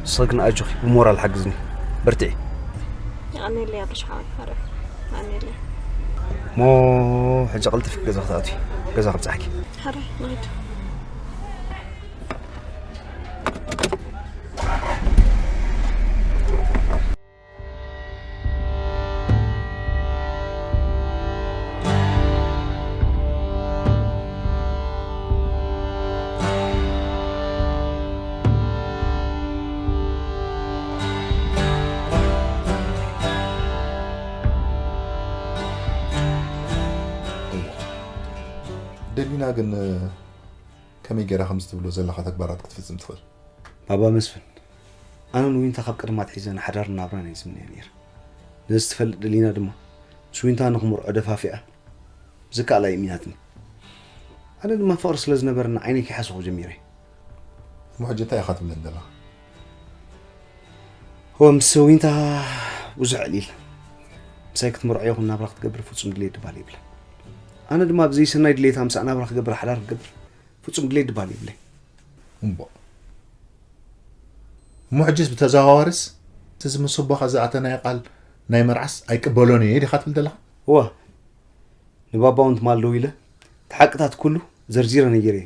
ንስኺ ግን ኣጆኺ ብሞራል ሓግዝኒ። በርትዒ። የቐንየለይ ኣብርሽ ሓወይ። ኣረ፣ የቐንየለይ። እሞ ሕጂ ቀልጢፍኪ ገዛ ክትኣትዊ። ገዛ ከብጽሓኪ። ሕራይ ንኺድ። ደሊና ግን ከመይ ገይራ ከምዚ ትብሎ ዘለኻ ተግባራት ክትፍጽም ትኽእል? ባባ መስፍን፣ ኣነ ንዊንታ ካብ ቀደም ኣትሒዘ ንሓዳርን ናብራን እየ ዝምነያ ነይረ። ነዚ ትፈልጥ ደሊና ድማ ምስ ዊንታ ንኽምርዖ ደፋፊኣ ብዝከኣላ የእሚናትኒ። ኣነ ድማ ፍቕሪ ስለ ዝነበረና ዓይነይ ከይሓሰኹ ጀሚረ። እሞ ሕጂ እንታይ ኢኻ ትብለኒ ዘለኻ? እወ፣ ምስ ዊንታ ብዙሕ ዕሊል። ምሳይ ክትምርዖ ይኹን ናብራ ክትገብር ፍጹም ድሌት ድባል የብለን። ኣነ ድማ ብዘይ ሰናይ ድሌታ ምስኣ ናብራ ክገብር ሓዳር ክገብር ፍጹም ድሌት ድባል የብለይ። እምቦ። እሞ ሕጅስ ብተዘዋዋርስ፣ እቲ ምስ ኣቦኻ ዝኣተናዮ ቃል ናይ መርዓስ ኣይቅበሎን እየ ዲኻ ትብል ዘለኻ? እወ። ንባባ እውን ትማል ደው ኢለ፣ እቲ ሓቅታት ኩሉ ዘርዚረ ነጊረዮ።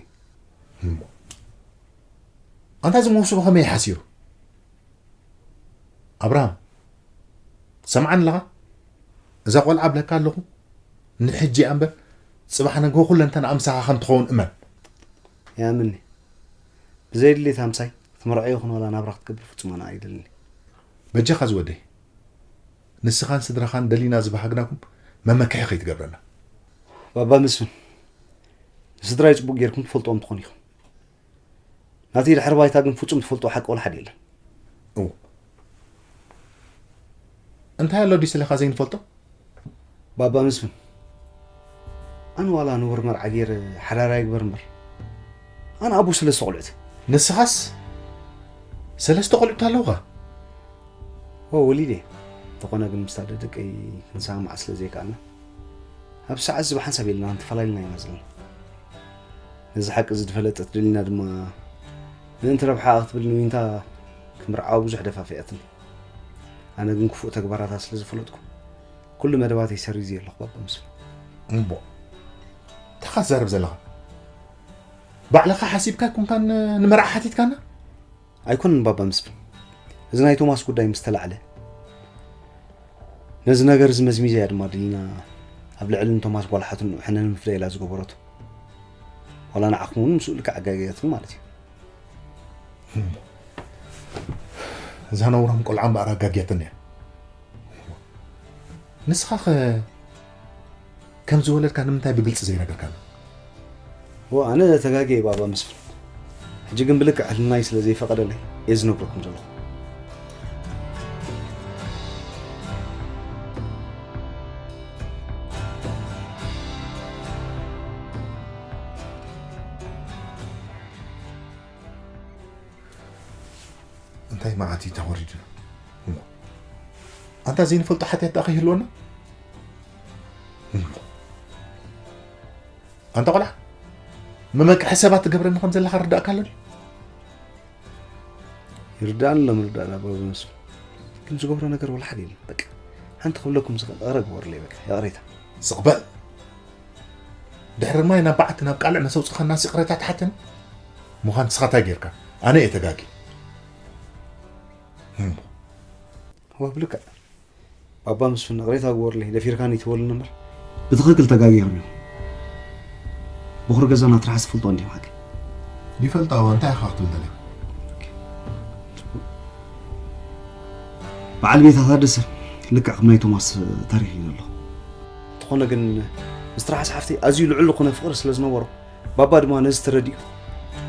እምቦ። ኣንታ እዚ መውስቦ ከመይ ሓሲሩ? ኣብርሃም፣ ትሰምዓኒ ኣለኻ? እዛ ቆልዓ እብለካ ኣለኹ፣ ንሕጂ እያ እምበር፣ ጽባሕ ነገ ኩለንተናኣ ምሳኻ ከም ትኸውን እመን። ይኣምንኒ። ብዘይ ድሌት ኣምሳይ ክትምርዖ ይኹን ዋላ ናብራ ክትገብር ፍጹም ኣነ ኣይደልን። በጃኻ ዝወደይ፣ ንስኻን ስድራኻን ደሊና ዝበሃግናኩም መመክሒ ከይትገብረና። ባባ መስፍን፣ ንስድራይ ጽቡቕ ጌርኩም ትፈልጥዎም ትኾኑ ኢኹም። ናተይ ድሕሪ ባይታ ግን ፍጹም ትፈልጥዎ ሓቂ ወላ ሓደ የለን። እው። እንታይ ኣሎ ድዩ ስለኻ ዘይንፈልጦ? ባባ መስፍን፣ ኣነ ዋላ ንቡር መርዓ ገይረ ሓዳር ኣይግበር እምበር፣ ኣነ ኣቦ ሰለስተ ቆልዑት። ንስኻስ ሰለስተ ቆልዑት ኣለውኻ? እወ፣ ወሊደ። እንተኾነ ግን ምስታ ደደቀይ ክንሰማማዕ ስለ ዘይከኣልና፣ ኣብ ሰዓት እዚ ብሓንሳብ የለና፣ ተፈላሊና ኢና ዘለና። ነዚ ሓቂ እዚ ዝፈለጠት ደሊና ድማ፣ ምእንቲ ረብሓኣ ክትብል ንዊንታ ክምርዓዋ ብዙሕ ደፋፊኣትኒ። ኣነ ግን ክፉእ ተግባራታ ስለ ዝፈለጥኩ፣ ኩሉ መደባተይ ሰሪዘ ኣለኹ፣ ባባ መስፍን። እምቦ፣ እንታይ ኢኻ ትዛረብ ዘለኻ? ባዕልኻ ሓሲብካ ኣይኮንካን ንመርዓ ሓቲትካና? ኣይኮነን ባባ መስፍን። እዚ ናይ ቶማስ ጉዳይ ምስ ተላዕለ፣ ነዚ ነገር እዚ መዝሚዛ እያ ድማ ደሊና ኣብ ልዕሊ ንቶማስ ጓል ሓትንኡ ሕነ ንምፍዳይ ኢላ ዝገበረቶ። ዋላ ንዓኹም እውን ምስኡ ልክዕ ኣጋግያትኩም ማለት እዩ። እዛ ነውራም ቆልዓ እምበኣር ኣጋግያትኒ እያ። ንስኻ ኸ ከም ዝወለድካ ንምንታይ ብግልጺ ዘይነገርካኒ? እወ፣ ኣነ ተጋግየ ባባ መስፍን። ሕጂ ግን ብልክዕ ሕልናይ ስለ ዘይፈቐደለይ እየ ዝነግረኩም ዘለኹ። እንታይ መዓት እዩ ተወሪዱና? እሞ፣ ኣንታ ዘይንፈልጦ ሓጢኣት ደኣ ከይህልወና? እሞ፣ ኣንታ ቆልዓ፣ መመቅሒ ሰባት ትገብረኒ ከም ዘለኻ ርዳእካ ኣሎ ድዩ? ይርዳእኒ ኣሎ ምርዳእ ባባ መስፍን። ግን ዝገብሮ ነገር ወላ ሓደ የለን። በቃ፣ ሓንቲ ክብለኩም ዝኽእል፣ ይቕረ ግበሩለይ በቃ፣ ይቕሬታ። ስቕ በል። ድሕሪ ማይ ናብ በዓቲ ናብ ቃልዕ መሰውፅኸናስ ይቕሬታ ትሓተኒ? ምዃን ንስኻ እንታይ ጌርካ? ኣነ እየ ተጋጊ። እሞ። እወ፣ ብልክዕ። ባባ መስፍን፣ ይቕሬታ ግበሩለይ፣ ደፊርካኒ ትበሉኒ እምበር። ብትኽክል ተጋጊኹም ኢኹም። በኹሪ ገዛና ትርሓስ ትፈልጦ እንዲኹም ሓቂ። ይፈልጣ፣ እዋ፣ እንታይ ኢኻ ክትብል ደሊኻ? በዓል ቤታ ታደሰ ልክዕ ከም ናይ ቶማስ ታሪኽ እዩ ዘሎ። እንተኾነ ግን፣ ምስ ትርሓስ ሓፍተይ ኣዝዩ ልዑል ዝኾነ ፍቕሪ ስለ ዝነበሮ፣ ባባ ድማ ነዚ ተረዲኡ፣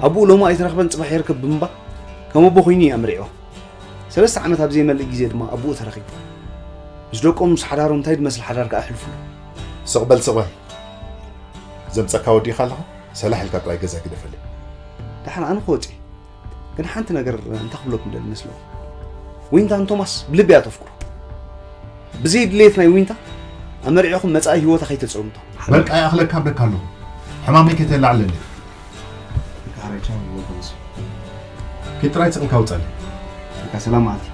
ኣቦኡ ሎሚ ኣይተረኽበን ጽባሕ ይርከብ ብምባል፣ ከም ኣቦ ኮይኑ እዩ ኣምሪዕዎ። ሰለስተ ዓመት ኣብ ዘይመልእ ግዜ ድማ ኣቦኡ ተረኺቡ። ምስ ደቆም፣ ምስ ሓዳሮም እንታይ ዝመስል ሓዳር ከኣ ኣሕልፉ። ስቕ በል፣ ስቕ በል። ዘምጸካ ወዲእካ ኣለኻ፣ ሰላሕ ኢልካ ጥራይ ገዛ ግደፈለይ። ደሓን ኣነ ክወጽእ እየ። ግን ሓንቲ ነገር እንታይ ክብለኩም ደሊ መስለኩም? ዊንታ ንቶማስ ብልቢ እያ ተፍቅሮ። ብዘይ ድሌት ናይ ዊንታ ኣመሪዕኹም መጻኢ ህይወታ ከይተጸልምቶ። በቃ ይኣኽለካ እብለካ ኣለኹ። ሕማመይ ከይተላዕለለይ። በቃ ሓራይ ቻው ይበልኩ። ኪድ ጥራይ ስቕ ኢልካ ውጻለይ። በቃ ሰላም መዓልቲ።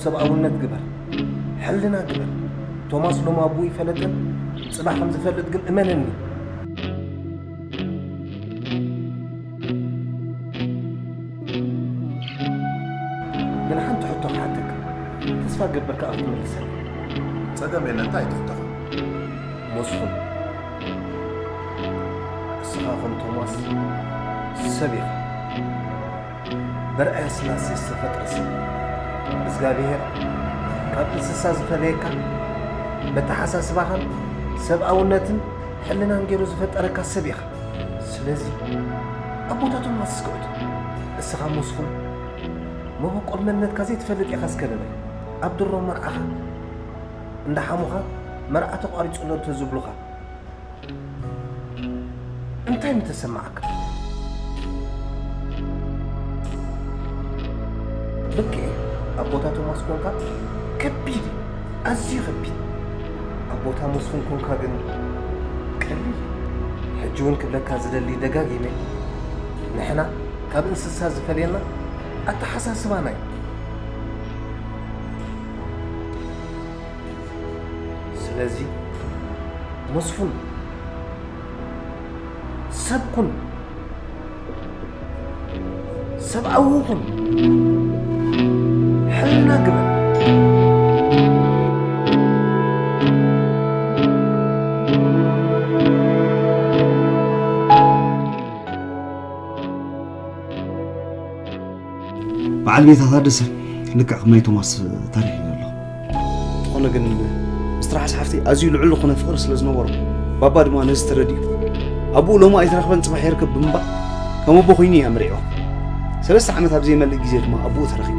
ሰብኣውነት ግበር፣ ሕልና ግበር። ቶማስ ሎሚ ኣቦኡ ይፈለጠን ጽባሕ ከም ዝፈልጥ ግን እመነኒ። ግን ሓንቲ ሕቶ ክሓተካ፣ ተስፋ ገብር ከኣ ክትምልሰኒ። ጸገም የለን፣ እንታይ ትሕተኻ? መስፍን፣ እስኻ ከም ቶማስ ሰብ ኢኻ። በርኣያ ስላሴ ዝተፈጥረ ሰብ። እግዚኣብሔር ካብ እንስሳ ዝፈለየካ፣ በተሓሳስባኻን ሰብኣውነትን ሕልናን ገይሩ ዝፈጠረካ ሰብ ኢኻ። ስለዚ ኣቦታቶም ኣስክዕቱ። እስኻ መስፍን፣ መበቆል መንነትካ ዘይትፈልጥ ኢኻ እስከ ንበል። ኣብ ድሮ መርዓኻ እንዳ ሓሙኻ መርዓ ተቋሪጹ ኣሎ እንተዝብሉኻ፣ እንታይ ምተሰማዓካ? ብርቂ፣ ኣቦታ ቶማስ ኮንካ ከቢድ እዩ፣ ኣዝዩ ከቢድ። ኣቦታ መስፍን ኮንካ ግን ቀሊል እዩ። ሕጂ እውን ክብለካ ዝደሊ ደጋጊመ፣ ንሕና ካብ እንስሳ ዝፈልየና ኣተሓሳስባና እዩ። ስለዚ መስፍን፣ ሰብ ኩን፣ ሰብኣዊ ኩን፣ ሕልና ግበር። በዓል ቤታ ታደሰ ልክዕ ከም ናይ ቶማስ ታሪኽ እዩ ዘሎ። ዝኾነ ግን፣ ምስ ትርሓስ ሓፍተይ ኣዝዩ ልዑል ዝኾነ ፍቕሪ ስለ ዝነበሮ፣ ባባ ድማ ነዚ ተረዲኡ፣ ኣቦኡ ሎሚ ኣይተረኽበን ጽባሕ ይርከብ ብምባል፣ ከም ኣቦ ኮይኑ እዩ ኣምሪዕዎ። ሰለስተ ዓመት ኣብ ዘይመልእ ግዜ ድማ ኣቦኡ ተረኺቡ።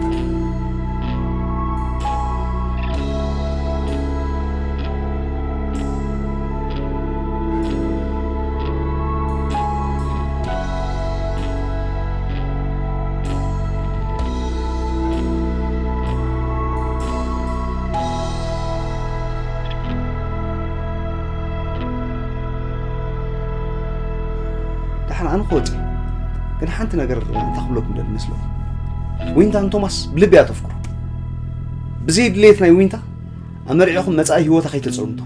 ደሓን ኣነ ክወጽእ፣ ግን ሓንቲ ነገር እንታይ ክብለኩም ደሊ መስለኩም? ዊንታ ንቶማስ ብልቢ እያ ተፍቅሮ። ብዘይ ድሌት ናይ ዊንታ ኣመሪዕኹም መጻኢ ህይወታ ከይተጸልምቶ።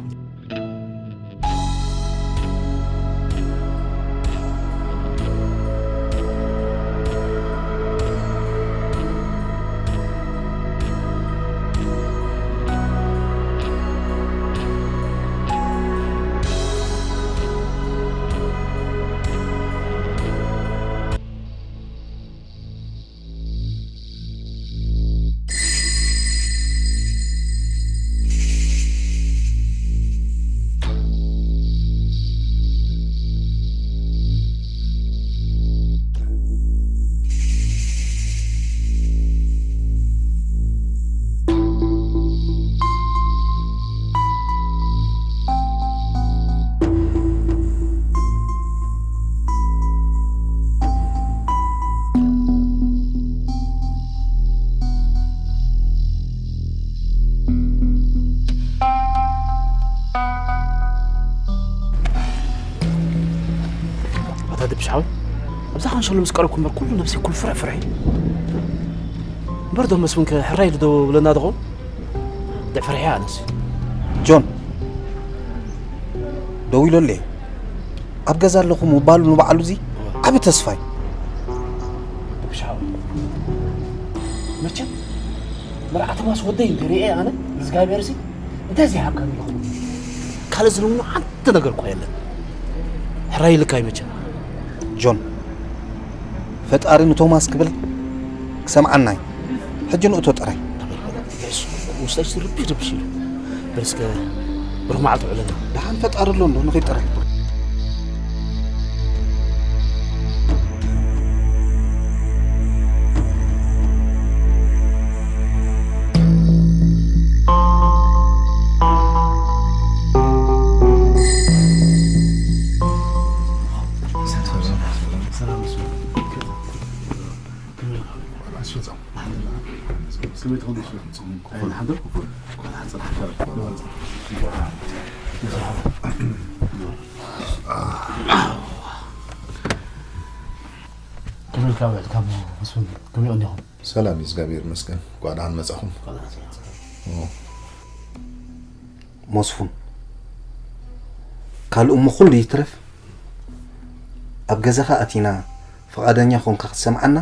ኣታ ድብሻዊ፣ ኣብዛ ካንሸሎ ምስ ቀረብኩ እምበር ኩሉ ነብሰይ ኩሉ ፍርሕ ፍርሕ ኢሉ። እምበር ዶ መስፍን ከ ሕራይ ኢሉ ዶ ብለና ዶ ኸውን? እንታይ ፈሪሐ ኣነስ። ጆን፣ ደዊሎለይ። ኣብ ገዛ ኣለኹ ምባሉ ንባዕሉ እዚ ዓቢ ተስፋ እዩ። ድብሻዊ፣ መቸም መርዓ ቶማስ ወደይ እንተሪኤ ኣነ ንእግዚኣብሔር ሲ እንታይ ዘይሃብካኒ ኣለኹ? ካልእ ዝልምኖ ሓንቲ ነገር እኳ የለን። ሕራይ ኢልካ እዩ መቸም። ጆን፣ ፈጣሪ ንቶማስ ክብል ክሰምዓና እዩ። ሕጂ ንእቶ ጥራይ። ውሽጣች ዝርብሽ ርብሽ ኢሉ። በል እስከ ብሩህ መዓልቲ ውዕለና። ደሓን ፈጣሪ ኣሎ እንዶ ንኺድ ጥራይ። ርካብ ዕልካሞ መስፍን ከመይ ቀኒኹም? ሰላም እዩ፣ እግዚኣብሔር ይመስገን። እንኳዕ ደሓን መጻኹም። ኦ፣ መስፉን፣ ካልእ እሞ ኩሉ ይትረፍ፣ ኣብ ገዛኻ ኣቲና ፍቓደኛ ኮንካ ክትሰምዓና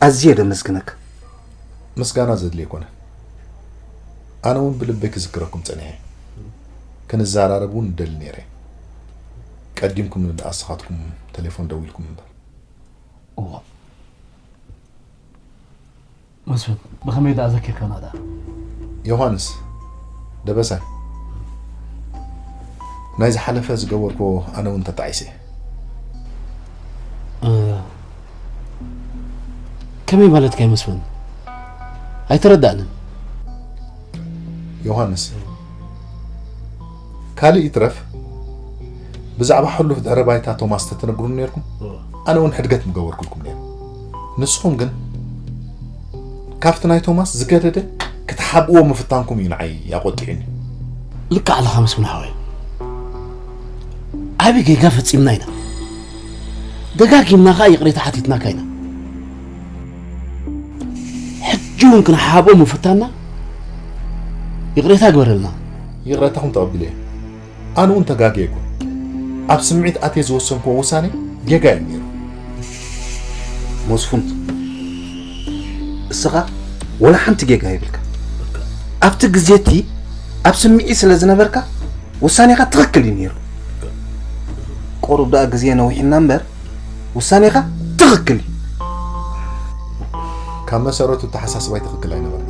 ኣዝየ ደመስግነካ። ምስጋና ዘድልዮ ኣይኮነን። ኣነ እውን ብልበይ ክዝክረኩም ጸኒሐ። ክንዘራረብ እውን እደሊ ነይረ። ቀዲምኩም ንስኻትኩም ቴሌፎን ደዊልኩም እምበር። እዋ መስፍን፣ ብኸመይ ደኣ ዘኪርካና ደኣ? ዮሃንስ፣ ደበሳይ፣ ናይ ዝሓለፈ ዝገበርክዎ ኣነ እውን ተጣዒሰ እየ። ከመይ ማለትካ እዩ መስፍን? ኣይተረዳእንን። ዮሃንስ፣ ካልእ ይትረፍ ብዛዕባ ሕሉፍ ድሕረ ባይታ ቶማስ ተትነግሩኒ ነይርኩም፣ ኣነ እውን ሕድገት ምገበርኩልኩም ነይረ። ንስኹም ግን ካብቲ ናይ ቶማስ ዝገደደ ክትሓብእዎ ምፍታንኩም እዩ ንዓይ ኣቖጢዑኒ። ልክዕ ኣለኻ መስፍን ሓወይ፣ ዓቢ ጌጋ ፈጺምና ኢና። ደጋጊምና ኸኣ ይቕሬታ ሓቲትናካ ኢና። ሕጂ እውን ክንሓብኦ ምፍታንና ይቕሬታ ግበረልና። ይቕሬታኹም ተቐቢለ እየ። ኣነ እውን ተጋግየ ኣይኮን። ኣብ ስምዒት ኣትየ ዝወሰንክዎ ውሳኔ ጌጋ እዩ ነይሩ። መስፉን፣ እስኻ ወላ ሓንቲ ጌጋ የብልካ። ኣብቲ ግዜ እቲ ኣብ ስምዒት ስለ ዝነበርካ ውሳኔኻ ትኽክል እዩ ነይሩ። ቁሩብ ደኣ ግዜ ነዊሕና እምበር ውሳኔኻ ትኽክል እዩ። ካብ መሰረቱ ኣተሓሳስባይ ትኽክል ኣይነበረን።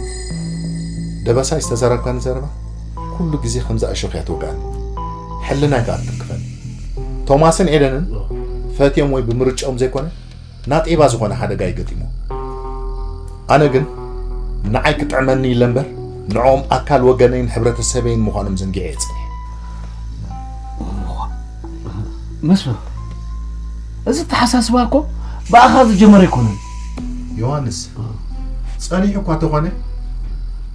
ደበሳይ ዝተዘረብካኒ ዘረባ ኩሉ ግዜ ከምዛ እሾኽ እያ ትወግኣኒ። ሕልናይ ከኣ ትትንክፈኒ። ቶማስን ኤደንን ፈትዮም ወይ ብምርጭኦም ዘይኮነ ናጤባ ዝኾነ ሓደጋ እዩ ገጢምዎም። ኣነ ግን ንዓይ ክጥዕመኒ ኢለ እምበር ንዕኦም ኣካል ወገነይን ሕብረተሰበይን ምዃኖም ዘንጊዐ እየ ጸኒሐ። መስፍን፣ እዚ ኣተሓሳስባ እኮ ብኣኻ ዝጀመረ ኣይኮነን። ዮሃንስ፣ ጸኒሑ እኳ ተኾነ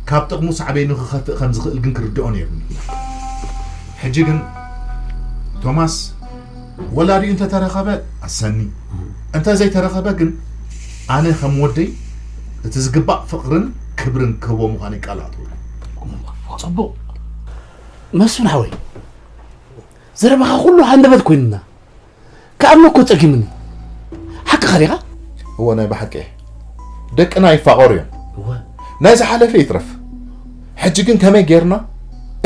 ካብ ጥቕሙ ሳዕቤኑ ክኸፍእ ከም ዝኽእል ግን ክርድኦ ነይሩኒ። ሕጂ ግን ቶማስ ወላዲኡ እንተተረኸበ ኣሰኒ፣ እንተዘይተረኸበ ግን ኣነ ከም ወደይ እቲ ዝግባእ ፍቕርን ክብርን ክህቦ ምዃነይ ቃል ኣእትወሉ። ጽቡቕ መስፍን ሓወይ፣ ዘረባኻ ኩሉ ሃንደበት ኮይኑና። ክኣምኖ እኮ ጸጊሙኒ። ሓቅኻ ዲኻ? እወ ናይ ብሓቂ እየ። ደቅና ይፋቐሩ እዮም። እወ። ናይ ዝሓለፈ ይትረፍ። ሕጂ ግን ከመይ ጌርና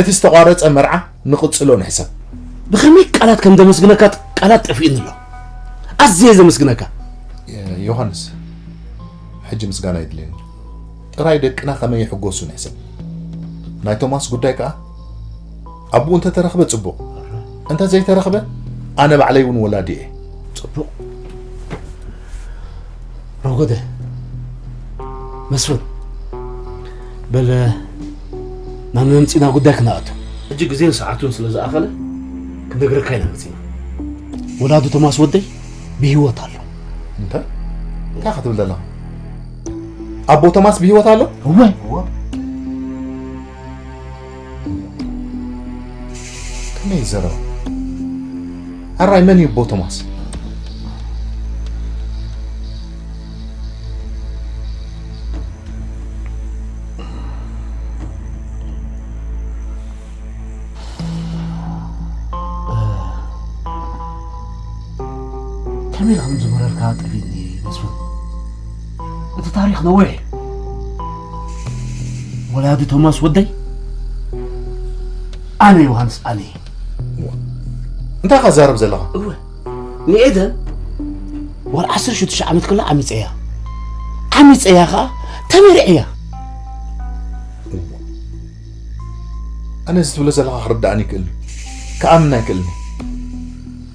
እቲ ዝተቋረጸ መርዓ ንቕጽሎ ንሕሰብ። ብኸመይ ቃላት ከም ዘመስግነካ ቃላት ጠፊኡኒ ኣሎ። ኣዝየ ዘመስግነካ። ዮሃንስ፣ ሕጂ ምስጋና የድልየኒ። ጥራይ ደቅና ከመይ ይሕጎሱ ንሕሰብ። ናይ ቶማስ ጉዳይ ከኣ ኣቦኡ እንተተረኽበ ጽቡቕ፣ እንተ ዘይተረኽበ ኣነ ባዕለይ እውን ወላዲ እየ። ጽቡቕ ረጎደ መስፍን፣ በል ናብ መምጺና ጉዳይ ክነኣቱ። ሕጂ ግዜን ሰዓቱን ስለ ዝኣኸለ ክንነግረካ ኢና መጺና። ወላዲ ቶማስ ወደይ ብህይወት ኣሎ። እንታይ እንታይ ክትብል ዘለኻ? ኣቦ ቶማስ ብህይወት ኣሎ? እወ። እወ። ከመይ ይዘረብ? ኣራይ መን እዩ ኣቦ ቶማስ? ከመይ ኢልካ ከም ዝመረርካ ጠፊእኒ መስፍን። እቲ ታሪኽ ነዊሕ እዩ። ወላዲ ቶማስ ወደይ ኣነ ዮሃንስ ኣነ እየ። እንታይ ኢኻ ትዛረብ ዘለኻ? እወ ንኤደን ወር ዓሰርተ ሽዱሽተ ዓመት ከላ ዓሚፀያ ዓሚፀያ ከዓ ተመሪዐያ። ኣነ እዚ ትብሎ ዘለኻ ክርዳእኒ ይክእል እዩ ክኣምን ኣይክእልን እዩ።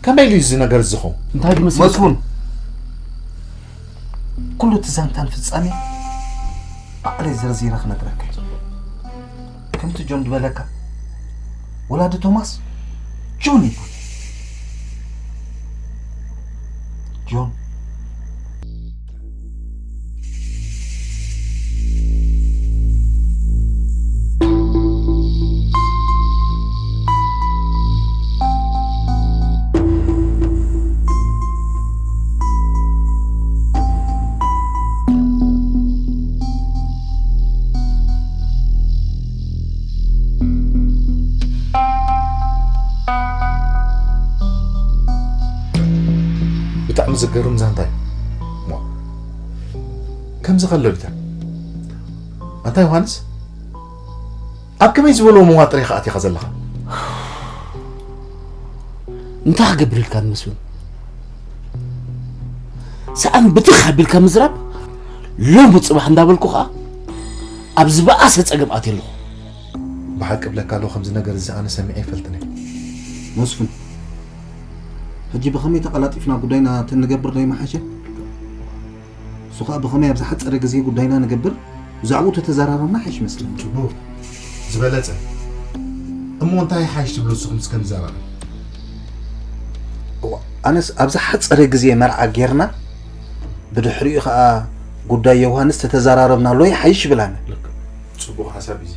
ከመይ ኢሉ እዩ እዚ ነገር ዝኸውን? እንታይ ዝመስል መስፍን ኩሉ እቲ ዛንታን ፍጻሜ ባዕለይ ዘርዚረ ክነግረካ እየ። ከምቲ ጆን ዝበለካ ወላዲ ቶማስ ጆን ይባል። ጆን ዝገርም ዛንታ እዩ። እሞ፣ ከምዚ ከሎ ዲታ? ኣንታ ዮሃንስ፣ ኣብ ከመይ ዝበሎ መዋጥር ኢኻ ኣቲኻ ዘለኻ? እንታይ ክገብር ኢልካ መስፍን? ሰኣን ብትኽ ኣቢልካ ምዝራብ፣ ሎሚ ጽባሕ እንዳበልኩ ኸኣ፣ ኣብ ዝበኣሰ ጸገም ኣትየ ኣለኹ። ብሓቂ እብለካ ኣለኹ፣ ከምዚ ነገር እዚ ኣነ ሰሚዐ ኣይፈልጥን እየ። መስፍን፣ ሕጂ ብኸመይ ተቐላጢፍና ጉዳይና እንተንገብር ዶ ይመሓሸ? እሱ ኸኣ ብኸመይ ኣብ ዝሓጸረ ግዜ ጉዳይና ንገብር? ብዛዕባኡ ተተዘራረብና ሓይሽ መስለኒ። ጽቡቕ። ዝበለጸ። እሞ እንታይ ሓይሽ ትብሉ ንስኹም እስከ ንዘራረብ? እዋ፣ ኣነስ ኣብ ዝሓጸረ ግዜ መርዓ ጌርና፣ ብድሕሪኡ ኸኣ ጉዳይ ዮሃንስ ተተዘራረብናሉ ይሓይሽ ይብል ኣነ። ልክዕ። ጽቡቕ ሓሳብ እዩ እዚ።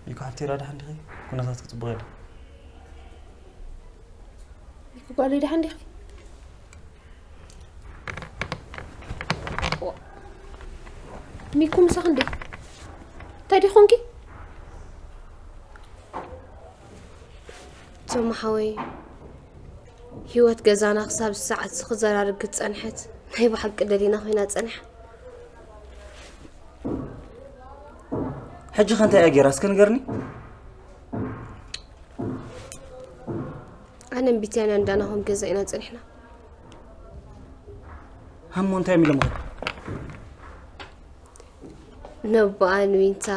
ሚኩ ሓፍተይ፣ ራ ደሓን ዲኺ? ኩነታት ክጽቡቕ የለን። ሚኩ ጓለይ፣ ደሓን ዲኺ? ሚኩ ምሳኺ እንዴ? እንታይ ዲኹንኪ? ቶም ሓወይ፣ ህይወት ገዛና ክሳብ ሰዓት እዚ ክዘራርግ ዝጸንሐት ናይ ብሓቂ ደሊና ኮይና ጸኒሓ። ሕጂ ከ እንታይ እያ ጌራ? እስከ ንገርኒ። ኣነን ቢትያንያን ዳና ከም ገዛ ኢና ጸኒሕና። ሃሞ እንታይ እዮም ኢሎምኻ? ነቦኣን ዊንታ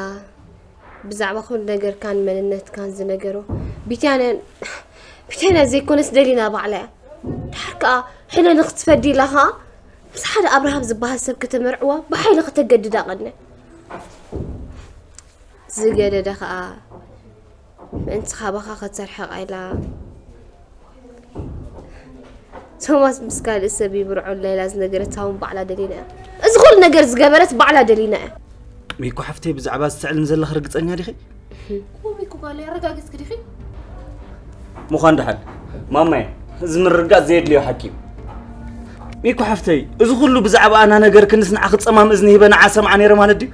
ብዛዕባ ኩሉ ነገርካን መንነትካን ዝነገሮ ቢትያንያን፣ ቢትያንያ ዘይኮነስ ደሊና ባዕላ እያ። ድሓር ከኣ ሕነ ንክትፈዲ ኢላ ከኣ ምስ ሓደ ኣብርሃም ዝበሃል ሰብ ከተመርዕዋ ብሓይሊ ከተገድዳ ቀነ። ዝገደደ ከኣ ምእንቲ ካባኻ ክትርሕቕ ኢላ። ቶማስ ምስ ካልእ ሰብ ይምርዖ ኣላ ኢላ ዝነገረታ እውን ባዕላ ደሊና እያ። እዚ ኩሉ ነገር ዝገበረት ባዕላ ደሊና እያ። ሚኩ ሓፍተይ፣ ብዛዕባ እዚ ትዕልም ዘለኺ ርግጸኛ ዲኺ? እኮ ሚኩ ጓለይ፣ ኣረጋጊጽኪ ዲኺ? ምዃን ደሓን። ማማየ፣ እዚ ምርግጋጽ ዘየድልዮ ሓቂ እዩ። ሚኩ ሓፍተይ፣ እዚ ኩሉ ብዛዕባ ኣና ነገር ክንስ ንዓኺ ጸማም እዝኒ ሂበ ንዓ ሰምዓ ነይረ ማለት ድዩ?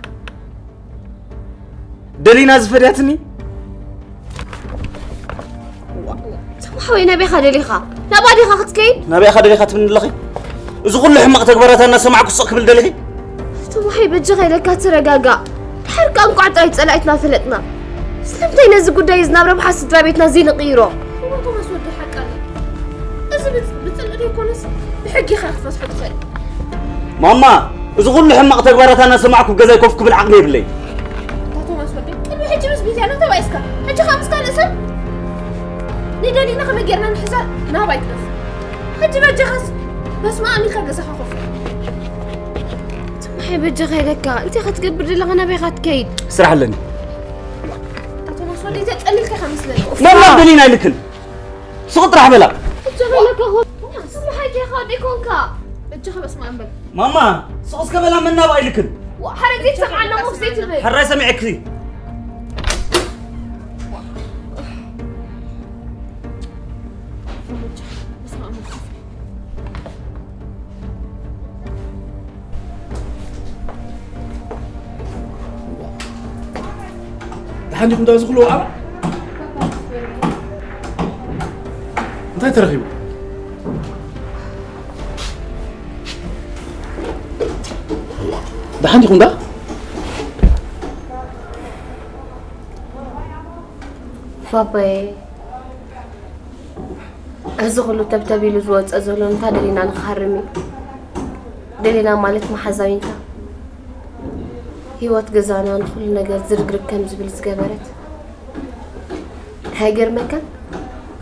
ደሊና ዝፈድያትኒ? ተማሓወይ፣ ናበይኻ ደሊኻ? ናብኣ ዲኻ ክትከይድ? ናበይኻ ደሊኻ ትብልኒ ኣለኺ? እዚ ኩሉ ሕማቕ ተግባራታ እናሰማዕኩ ስቕ ክብል ደሊኺ? ተማሓይ፣ በጃኻ ኢለካ ተረጋጋእ። ድሓር ከኣ እንቋዕ ጥራይ ጸላኢትና ፈለጥና። ስለምንታይ ነዚ ጉዳይ እዚ ናብ ረብሓ ስድራ ቤትና ዘይንቕይሮ? እሞ ቶማስ ወደይ፣ ሓቃ ኣለካ። እዚ ብጽ-፣ ብጽልኢ ዘይኮነስ ብሕጊ ኢኻ ክትፈትሖ ትኽእል። ማማ፣ እዚ ኩሉ ሕማቕ ተግባራት ኣናሰማዕኩ ኣብ ገዛይ ኮፍ ክብል ዓቕሚ የብለይ። ኣታ ቶማስ ወደይ፣ ቅድሚ ሕጂ ምስ ቢትያና ተባኢስካ፣ ሕጂ ኸኣ ምስ ካልእ ሰብ? ንደሊና ከመይ ጌርና ንሕዛ ናብ ኣይትደፍእ። ሕጂ በጃኻስ በስመ ኣብ ኢልካ ገዛኻ ኮፍ በል። ተማሓይ በጃኻ ኢለካ፣ እንታይ ክትገብር ደለኻ? ናበይ ኢኻ ትከይድ? ስራሕ ኣለኒ። ኣታ ቶማስ ወደይ፣ ተጸሊልካ ኢኻ መስለኒ። መን ናብ ደሊና ኣይልክን። ስቕ ጥራሕ በላ። እጀ በለካ ኾ-፣ ቶማስ፣ ተማሓይ ዲኻ ወደይ ኮንካ? እጀኻ በስመ ኣብ በል። ማማ፣ ስቕ እስከ በላ፣ መን ናብኣ ኣይልክን። ዋ፣ ሓረግ ዘይትሰምዓና ኮፍ ዘይትብል። ሕራይ ሰሚዐኪ። ደሓን ዲኹም? ዳዚ ኩሉ ወዓላ? እንታይ ተረኺቡ? ደሓን ዲኹም ዳ? ባባዬ፣ እዚ ኩሉ ተብተብ ኢሉ ዝወጸ ዘሎ እንታይ ደሊና ንኽሃርም እዩ? ደሊና ማለት መሓዛዊንካ፣ ህይወት ገዛና ንኹሉ ነገር ዝርግርግ ከም ዝብል ዝገበረት። ኣይገርመካን?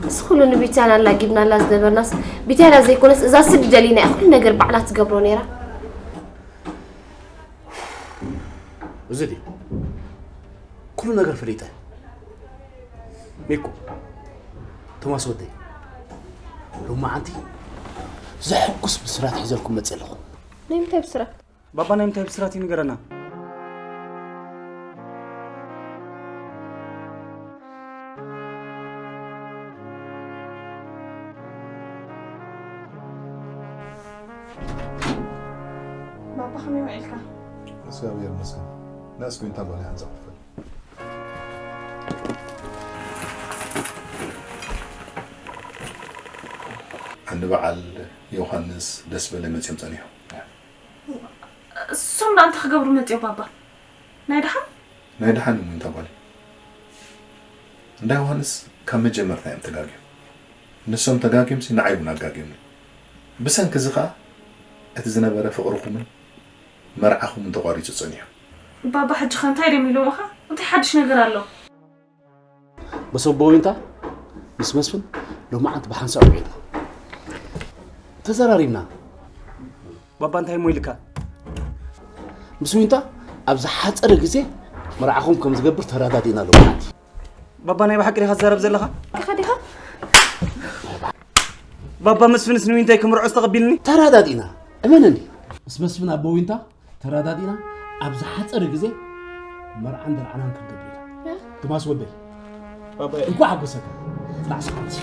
እዚ ኩሉ ንቢትያና ኣላጊብናላ ዝነበርናስ፣ ቢትያና ዘይኮነስ እዛ ስዲ ደሊና እያ ኩሉ ነገር ባዕላ ትገብሮ ነይራ። እዚ ድዩ? ኩሉ ነገር ፈሊጠ። ሚኩ፣ ቶማስ ወደይ፣ ሎማዓንቲ ዘሐጉስ ብስራት ሒዘልኩም መፅእ ኣለኹ። ናይ ምንታይ ብስራት? ባባ ናይ ምንታይ ብስራት እዩ ንገረና። ባባ ከመይ ውዒልካ? እግዚኣብሔር ይመስገን። ንእስኪ እንታይ በሊ ሓንሳ ክፈል። ኣንዲ በዓል ዮሃንስ ደስ በለ መፅዮም ፀኒሑ። እሶም ዳኣ እንታይ ክገብሩ መፅዮም ባባ? ናይ ደሓን? ናይ ደሓን እሞ እንታይ ጓለይ? እንዳ ዮሃንስ ካብ መጀመርታ እዮም ተጋግዮም። ንሶም ተጋግዮምሲ ንዓይ እውን ኣጋግዮምኒ። ብሰንኪ እዚ ኸኣ እቲ ዝነበረ ፍቕርኹምን መርዓኹምን ተቋሪፁ ፀኒሑ። ባባ ሕጂ ኸ እንታይ ድዮም ኢሎምኻ? እንታይ ሓድሽ ነገር ኣሎ? በሰቦ ዊንታ ምስ መስፍን ሎማዓንቲ ብሓንሳእ ውዒልና ተዘራሪብና። ባባ እንታይ እሞ ኢልካ? ምስ ዊንታ ኣብ ዝሓፀረ ግዜ መርዓኹም ከም ዝገብር ተረዳዲእና ሎማዓንቲ። ባባ ናይ ብሓቂ ዲኻ ትዛረብ ዘለኻ? ዲኻ ዲኻ? ባባ መስፍንስ ንዊንታይ ክምርዖስ ተቐቢልኒ? ተረዳዲእና እመነኒ። ምስ መስፍን ኣቦ ዊንታ ተረዳዲእና ኣብ ዝሓፀረ ግዜ መርዓን ደርዓናን ክንገብር ኢና። ቶማስ ወደይ ባባይ እንኳዕ ሓጎሰካ። ጥራሕ ሰዓት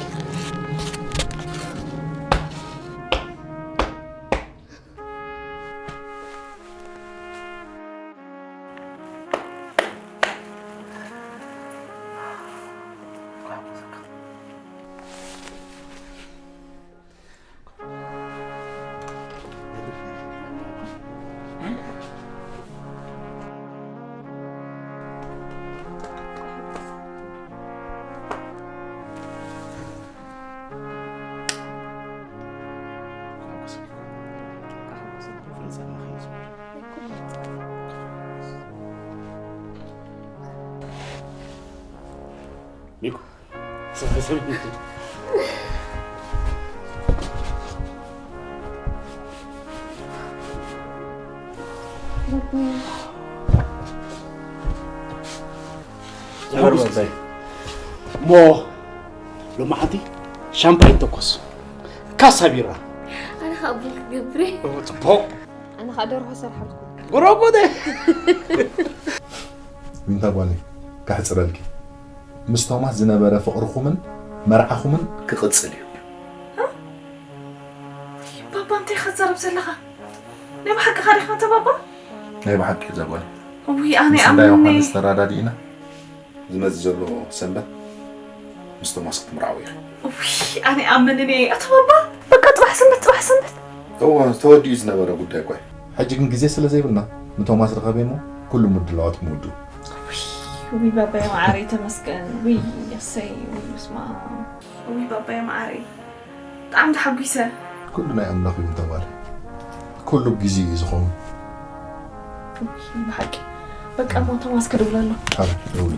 ሚኩ ዝሕጉስ ግዜ። እሞ ሎማዓንቲ ሻምፓይን ተኮስ፣ ካሳ ቢራ። ኣነ ከዓ ቡን ክገብር እየ። ፅቡቕ። ኣነ ከዓ ደርሆ ሰርሓልኩም። ጉረቦደ ዊንታ ጓለይ፣ ከሕፅረልኪ፣ ምስ ቶማስ ዝነበረ ፍቕርኹምን መርዓኹምን ክቕፅል እዩ። ባባ እንታይ ኢኻ ትዛረብ ዘለኻ? ናይ ብሓቅኻ ዲኻ ኣንታ ባባ? ናይ ብሓቂ እዛ ጓል ውይ ኣነ ምስ እንዳ ኣምኒ ዮሃንስ ተራዳዲእና ዝመፅእ ዘሎ ሰንበት ምስ ቶማስ ክትምርዓው ኢኺ። ውይ ኣነ ኣምንን እየ ኣታ ባባ። በቃ ፅባሕ ሰንበት ፅባሕ ሰንበት። እወ ተወዲኡ ዝነበረ ጉዳይ እኮ እዩ። ሕጂ ግን ግዜ ስለ ዘይብልና ንቶማስ ርኸብዮ እሞ ኩሉ ምድላዋት ምውድኡ። ውይ ባባየ መዓረይ ተመስገን። ውይ ኣሰይ ውይ ስማ ውይ ባባየ መዓረይ ብጣዕሚ ተሓጒሰ። ኩሉ ናይ ኣምላኽ እዩ እንተባለ ኩሉ ብግዜኡ እዩ ዝኸውን። ብሓቂ በቃ እሞ ቶማስ ክድውለሉ። ሓረ ደውል።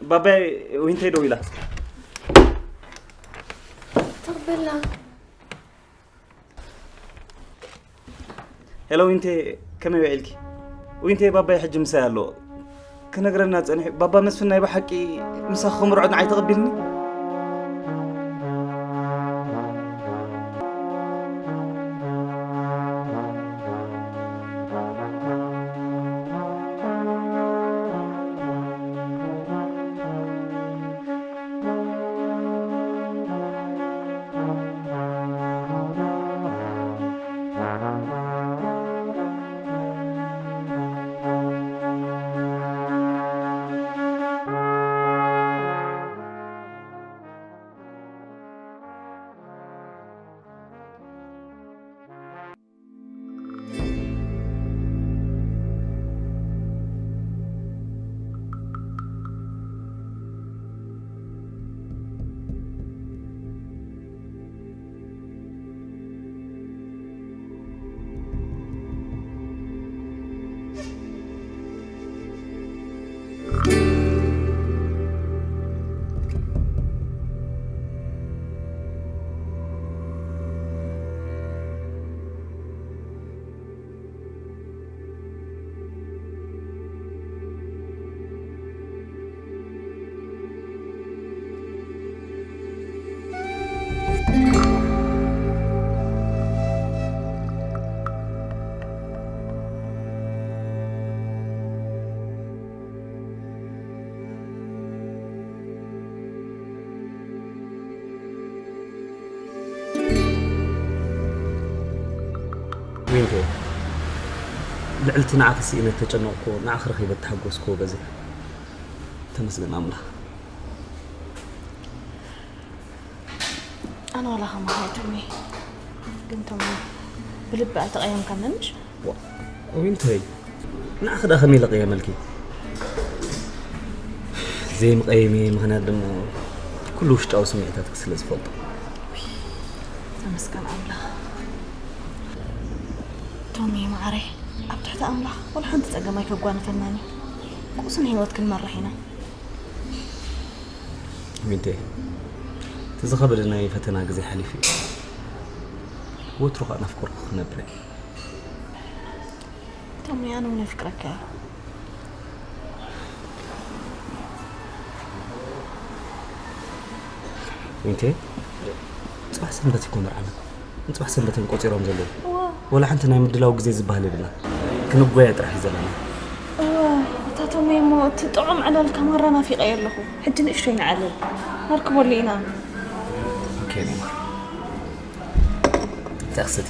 ባባይ ዊንተይ ደው ኢላ። ተቕበላ። ሄሎ ዊንቴ፣ ከመይ ውዒልኪ? ዊንቴ፣ ባባይ ሕጂ ምሳይ ኣሎ። ክነግረና ጸኒሑ። ባባ መስፍን ናይ ብሓቂ ምሳኺ ክምርዖ ንዓይ ተቐቢልኒ? ልዕልቲ ንዓኺ ስኢነ ተጨነቕኩ፣ ንዓኺ ረኺበ ተሓጎስኩ በዚሕ። ተመስገን ኣምላኽ። ኣነ ዋላ ከማኻ ኣይትሁኒ፣ ግን ቶም ብልቢ ኣይተቐየምካንን ምሽ? ዋ፣ ዊንተይ፣ ንዓኺ ደኣ ከመይ ኢለ ቀየመልኪ? ዘይምቐየሚ ምኽንያት ድማ ኩሉ ውሽጣዊ ስምዒታትኪ ስለ ዝፈልጦ። ተመስገን ኣምላኽ። ቶሚ መዓረይ፣ ኣብ ትሕቲ ኣምላኽ ወላ ሓንቲ ጸገም ኣይከጓንፈናን እዩ። ቁሱን ህይወት ክንመርሕ ኢና። ዊንቴ፣ እቲ ዝኸበደ ናይ ፈተና ግዜ ሓሊፉ እዩ። ወትሩ ኸኣ ናፍቆርኩ ክነብር እየ። ቶሚ፣ ኣነ እውን የፍቅረካ እየ። ዊንቴ፣ ጽባሕ ሰንበት እኮ መርዓና። ንጽባሕ ሰንበት እዮም ቆጺሮም ዘለዉ። እዋ። ወላ ሓንቲ ናይ ምድላው ግዜ ዝበሃል የብልና። ክንጎያ ጥራሕ እዩ ዘለና። እዋ፣ ኣታ ቶሚ፣ እሞ እቲ ጥዑም ዕላልካ ማራ ናፊቐዮ ኣለኹ። ሕጂ ንእሽተይ ንዓልል። ነርክበሉ ኢና። ኦኬ፣ ሪማ። እንታይ ክሰቲ?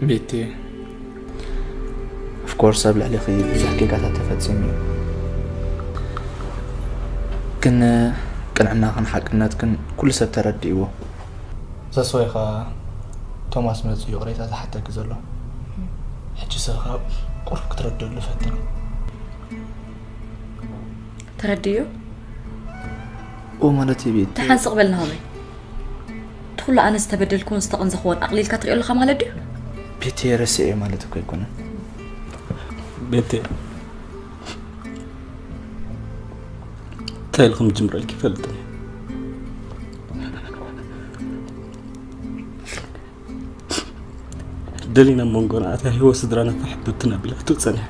ቤቴ፣ of course ኣብ ልዕሊኺ ብዙሕ ጌጋታት ተፈጺሙ እዩ። ግን ቅንዕናኽን ሓቅነትክን ኩሉ ሰብ ተረዲእዎ። ዘስወይኻ ቶማስ መጺኡ ይቕሬታ ዝሓተኪ ዘሎ። ሕጂ ሰብ ካብ ቁሩብ ክትረድእሉ ፈትኒ። ተረድዮ? ኦ ማለት እዩ ቤቲ። ተሓንስቕ በል ናሆመይ። እቲ ኩሉ ኣነ ዝተበደልኩን ዝተቐንዘኽዎን ኣቕሊልካ ትሪኦ ኣለኻ ማለት ድዩ? ቤቲ ረስዐ ማለት እኮ ኣይኮነን። ቤቲ እንታይ ኢልኩም ጅምረልኪ ይፈልጥ እየ። ደሊና ኣብ መንጎና ኣትያ ህይወት ስድራና ፋሕ ብትን ኣቢላቶ ጸኒሓ።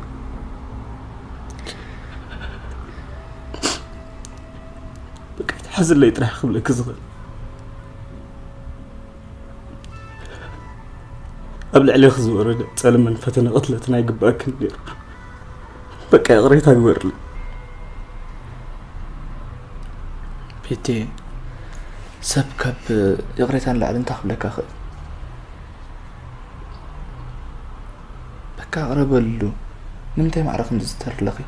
በቃ ይትሓዝለይ ጥራሕ ክብለኪ ዝኽእል። ኣብ ልዕሌኺ ዝወረደ ጸለመን ፈተነ ቅትለትን ኣይግባእክን ነይሩ። በቃ ይቕሬታ ግበርለይ። ቤቴ፣ ሰብ ካብ ይቕሬታ ንላዕሊ እንታይ ክብለካ ይኽእል? በቃ ይቕረ በሉ። ንምንታይ ማዕረ ከምዚ ትዝተሪ ኣለኺ?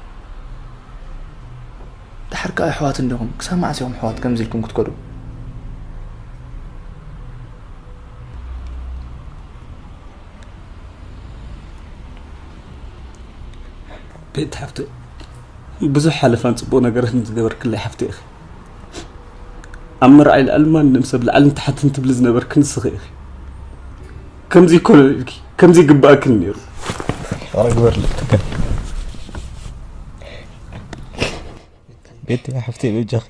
ደሓር ከኣ ኣሕዋት እንዲኹም፣ ክሳብ መዓስ ኢኹም ኣሕዋት ከምዚ ኢልኩም ክትከዱ? ቤት ሓፍቲ፣ ብዙሕ ሓለፋን ጽቡቕ ነገራትን ዝገበርክለይ ሓፍቲ ኢኺ። ኣብ መርዓይ ልዕሊ ማንም ሰብ ላዕልን ታሕትን ትብሊ ዝነበርክ ንስኺ ኢኺ። ከምዚ ይኮነ ኢልኪ፣ ከምዚ ይግባእክን ነይሩ። ኧረ ግበርለይ ትከል። ቤት ሓፍቲ፣ በጃኺ፣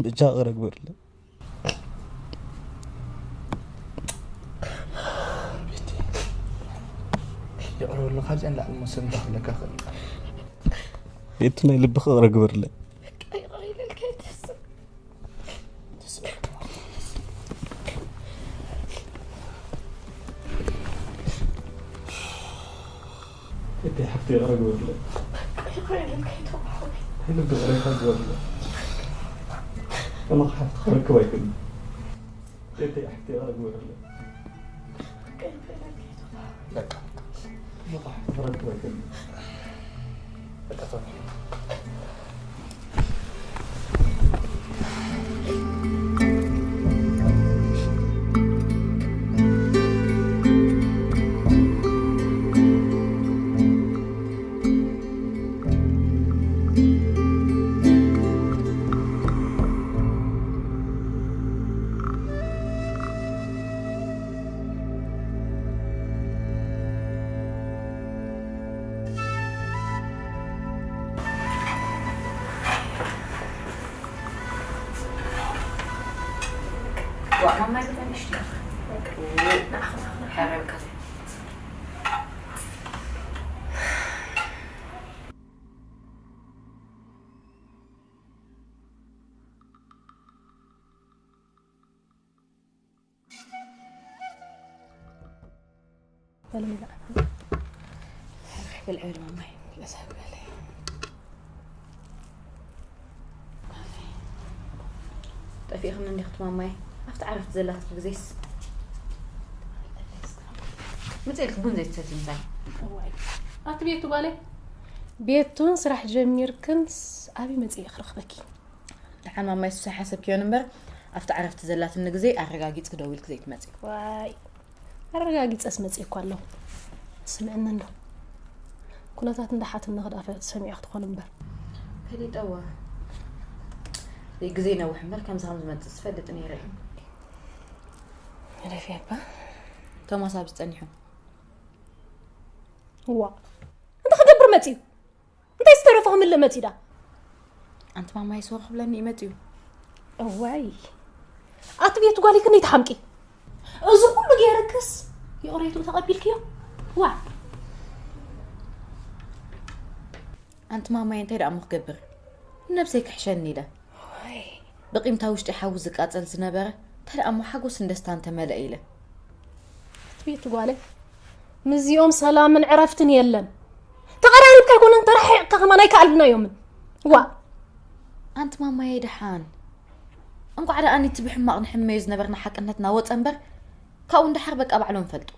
በጃኺ ኧረ ግበርለይ። ይቕረ በለኒ፣ ካብዚኣን ላዕሊ እሞ ሰብ እንታይ ክብለካ ክእል? ቤቲ፣ ናይ ልብኺ ይቕረ ግበርለይ። ቤቲ ሓፍቲ፣ ይቕረ ግበርለይ። ይቕረ ኢለካ ኣይተውዓዊ። ልቢ ይቕረ ግበርለይ። ከማኻ ሓፍቲ ክረክብ ኣይክእልን። ቤቲ ሓፍቲ፣ ይቕረ ግበርለይ። በቃ። ብልዕብል ማማይ፣ በዛ በለ። ጠፊእኽኒ እንዲኽት ማማይ፣ ኣብቲ ዓረፍቲ ዘላትኪ ግዜስ። መፅእልኪ ቡን ዘይትሰቲ ምሳይ። እዋይ፣ ኣቲ ቤቱ ጓለይ፣ ቤቱን ስራሕ ጀሚርክንስ ኣበይ መፅእ ክረኽበኪ? ደሓን ማማይ፣ እሱ ሓሰብክዮን እምበር፣ ኣብቲ ዓረፍቲ ዘላትኒ ግዜ ኣረጋጊጽ ክደውልክ ዘይትመጺ። ዋይ፣ ኣረጋጊጸስ መጺእ እኮ ኣለኹ። ስምዕኒ እንዶ። ኩነታት እንዳ ሓትኒ ክዳፈ ሰሚዑ ክትኾን እምበር። ፈሊጠዋ። ግዜ ነውሕ እምበር፣ ከምዚ ከም ዝመጽእ ዝፈልጥ ነይረ እዩ። ግደፊ ኣባ። ቶማስ ኣብዚ ጸኒሑ። እዋ። እንታይ ክገብር መጺኡ? እንታይ ዝተረፈ ክምልእ መጺዳ? ኣንቲ ማማይ፣ ሶር ክብለኒ እዩ መጺኡ። እዋይ። ኣቲ ቤት ጓለይ ክንደይ ትሓምቂ? እዚ ኩሉ ገይረክስ ይቕሬትኡ ተቐቢልክዮ? ዋ። ኣንቲ ማማይ፣ እንታይ ደኣ እሞ ክገብር? ንነብሰይ ክሕሸኒ ኢለ። ዋይ። ብቂምታ ውሽጢ ሓዊ ዝቃጸል ዝነበረ፣ እንታይ ደኣ እሞ ሓጎስን ደስታን ተመልአ ኢለ። ቤት ጓለይ፣ ምስዚኦም ሰላምን ዕረፍትን የለን። ተቐራሪብካ ኣይኮነን፣ ተራሒቕካ ከማን ኣይከኣልናዮምን። ዋ። ኣንቲ ማማየይ ደሓን። እንቋዕ ደኣ ነቲ ብሕማቕ ንሕመዮ ዝነበርና ሓቅነትና ወጸ እምበር፣ ካብኡ ንደሓር በቃ ባዕሎም ፈልጡ።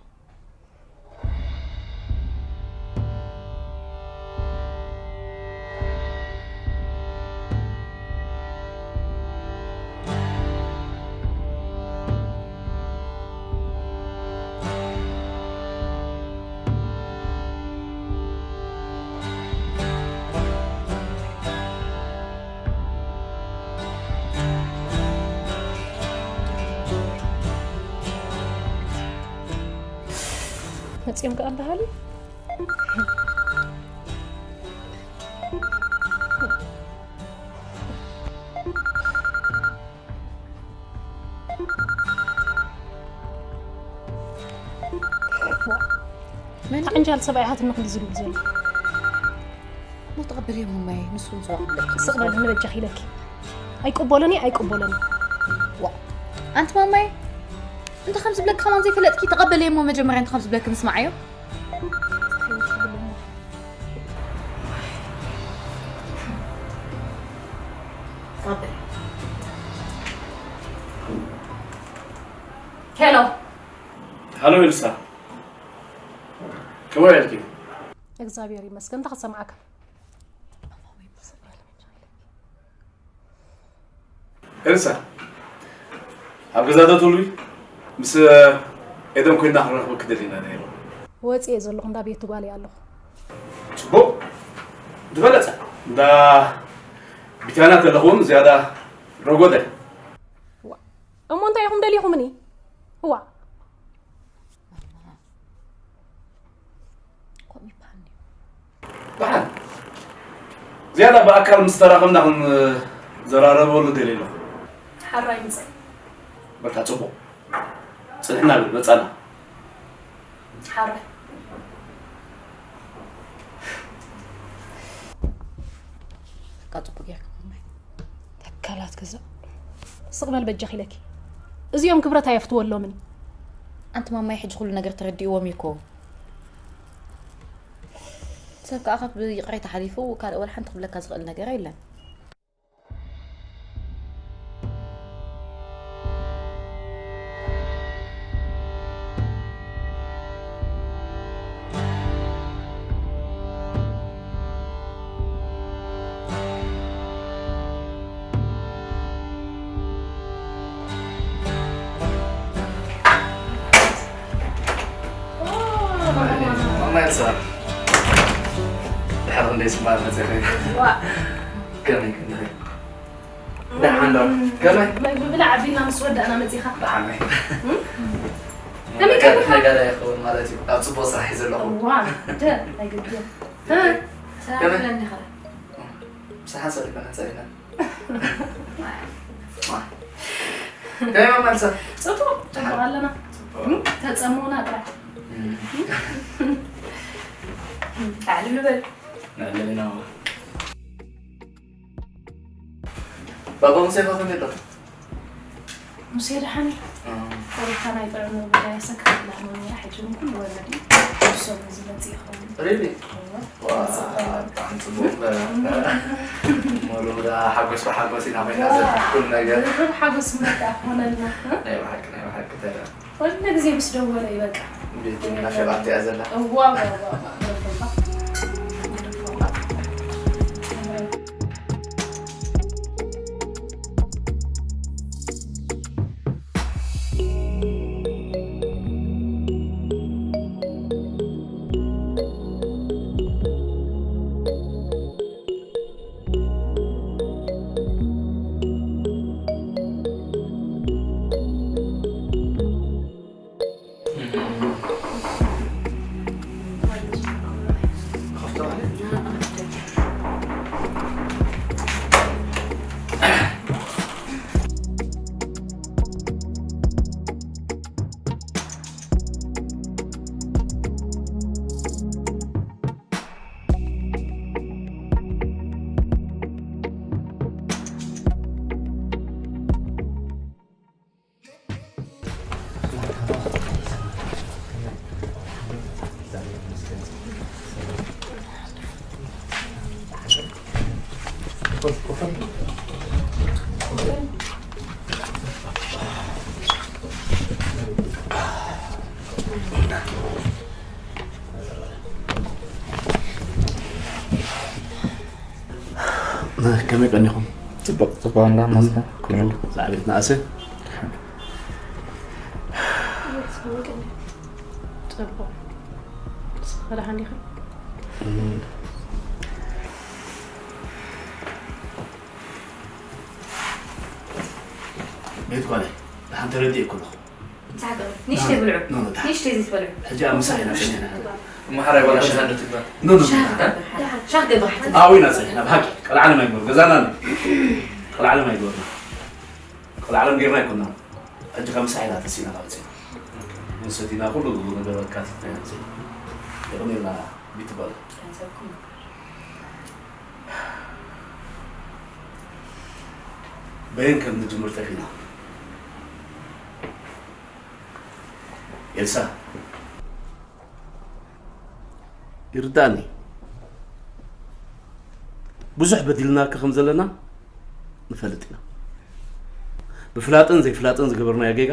መጺኦም ከኣ በሃሊ። መን? ዓንጃል ሰብኣይ ሃትኒ ክንዲ ዝብል ዘሎ። ሞ ተቐበልዮ ማማይ፣ ንሱ ንስዋ ክብለኪ። ስቕ በል ንበጃኺ ኢለኪ። ኣይቅበሎን እየ፣ ኣይቅበሎን እየ። ዋ፣ ኣንቲ ማማይ፣ እንተ ከም ዝብለኪ ከማን ዘይፈለጥኪ፣ ተቐበልዮ እሞ መጀመርያ እንተ ከም ዝብለኪ ንስማዓዮ። ሄሎ። ሃሎ ኤልሳ፣ ከመይ ውዒልኪ? እግዚኣብሔር ይመስገን፣ እንታይ ክሰምዓካ? ኤልሳ፣ ኣብ ገዛ ዶ ትህልዊ? ምስ ኤደን ኮይንና ክንረኽበኪ ደሊና ነይሩ። ወፂኤ ዘለኹ፣ እንዳ ቤት ጓል እየ ኣለኹ። ጽቡቕ ዝበለጸ እንዳ ቢታና ተለኹም ዝያዳ ረጎደ። እሞ እንታይ ኢኹም ደሊኹምኒ? እዋ ከምኡ ይበሃል ድዩ? ብሓን ዝያዳ ብኣካል ምስ ተራኸብና ክንዘራረበሉ ደልየ ኣለኹ። ሓራይ ምጸ በቃ ጽቡቕ ጽንሕና ብል መጻና። ሓራይ በቃ ጽቡቅ ጌርካ ማማይ። ተካላት ገዛ ስቕ በል በጃኺ ኢለኪ። እዚኦም ክብረት ኣየፍትወሎምን እዩ። ኣንቲ ማማይ ሕጂ ኩሉ ነገር ተረዲእዎም እዩ እኮ። ሰብ ከኣ ካብ ይቕሬታ ሓሊፉ ካልእ ወላ ሓንቲ ክብለካ ዝኽእል ነገር የለን። ማማ ኤልሳ፣ ድሓር ክንደይ ጽቡቓት መጺኺ። ከመይ ከመይ? ደሓን ዶ? ከመይ? ምግቢ ብላዕ ኣቢልና ምስ ወዳእና መጺኻ። ደሓን እየ። ከመይ ቀኒኻ? ነጋዳይ ይኸውን ማለት እዩ። ኣብ ጽቡቕ ስራሕ እዩ ዘለኹ። እዋ ደ ኣይግድን። ከመይ? ምሳሓ ሰሪፈና ጸሪና። ከመይ ማማ ኤልሳ? ጽቡቕ ጽቡቕ ኣለና። ተጸምኡና ጥራሕ። ላዕሊ ንበል። ንዕልልና። ባባ ሙሴ ከ ከመይ ኣሎ? ሙሴ ደሓን እዩ። ቆሮብታ ናይ ጥዕንኡ ጉዳይ ኣሰካፊ ላህኖ ነይራ፣ ሕጂ እውን ኩሉ ወለዲ ንሶም እዩ ዝመጽእ ይኸውን። ሪሊ? እወ። ዋ፣ ብጣዕሚ ጽቡቕ እምበር። ሞሉ ብዳ ሓጎስ ብሓጎስ ኢና ኮይና ዘላ ኩሉ ነገር። ድርብ ሓጎስ እምበር ከኣ ክኾነልና። ናይ ብሓቂ፣ ናይ ብሓቂ ተራ። ኩሉ ግዜ ምስ ደወለ እዩ በቃ። ቤት እናሸጣት እያ ዘላ። እዋ፣ እዋ፣ እዋ፣ እዋ፣ ደርፎ እምበር። ደርፎ እምበር። ከመይ ቀኒኹም? ጽቡቕ ጽቡቕ እንዳ መስገን። ኩሉ ዝዓበየት ንኣሰ ጽቡቕ። ንስኻ ደሓን ዲኻ? ቤት ጓለይ ደሓን ተረዲእኩ ኣለኹ። ንሽተይ ብልዑ። ንሽተይ ዘይትበልዑ። ሕጂ ኣብ ምሳሕ ኢና ጸኒሕና። እሞ ሓራይ ዋላ ሻሃ ዶ ትግበር? ኖ ኖ። ሻህ ገባሕቲ። ኣብኡ ኢና ጸኒሕና ብሓቂ። ቀልዓለም ኣይግበር ገዛና ኣሎ። ቀልዓለም ኣይግበርና። ቀልዓለም ጌርና ኣይኮናን። ሕጂ ካብ ምሳሕ ኢና ተሲእና ካብ ጸኒሕና። ንሰቲና ኩሉ ነገር ኣካቲትና ኢና ጸኒሕና። የቕኒልና ቢቲ ጓለይ። በየን ከም ንጅምር ጠፊና። ኤልሳ፣ ይርዳእኒ። ብዙሕ በዲልናካ ከም ዘለና ንፈልጥ ኢና። ብፍላጥን ዘይፍላጥን ዝገበርናዮ ጌጋ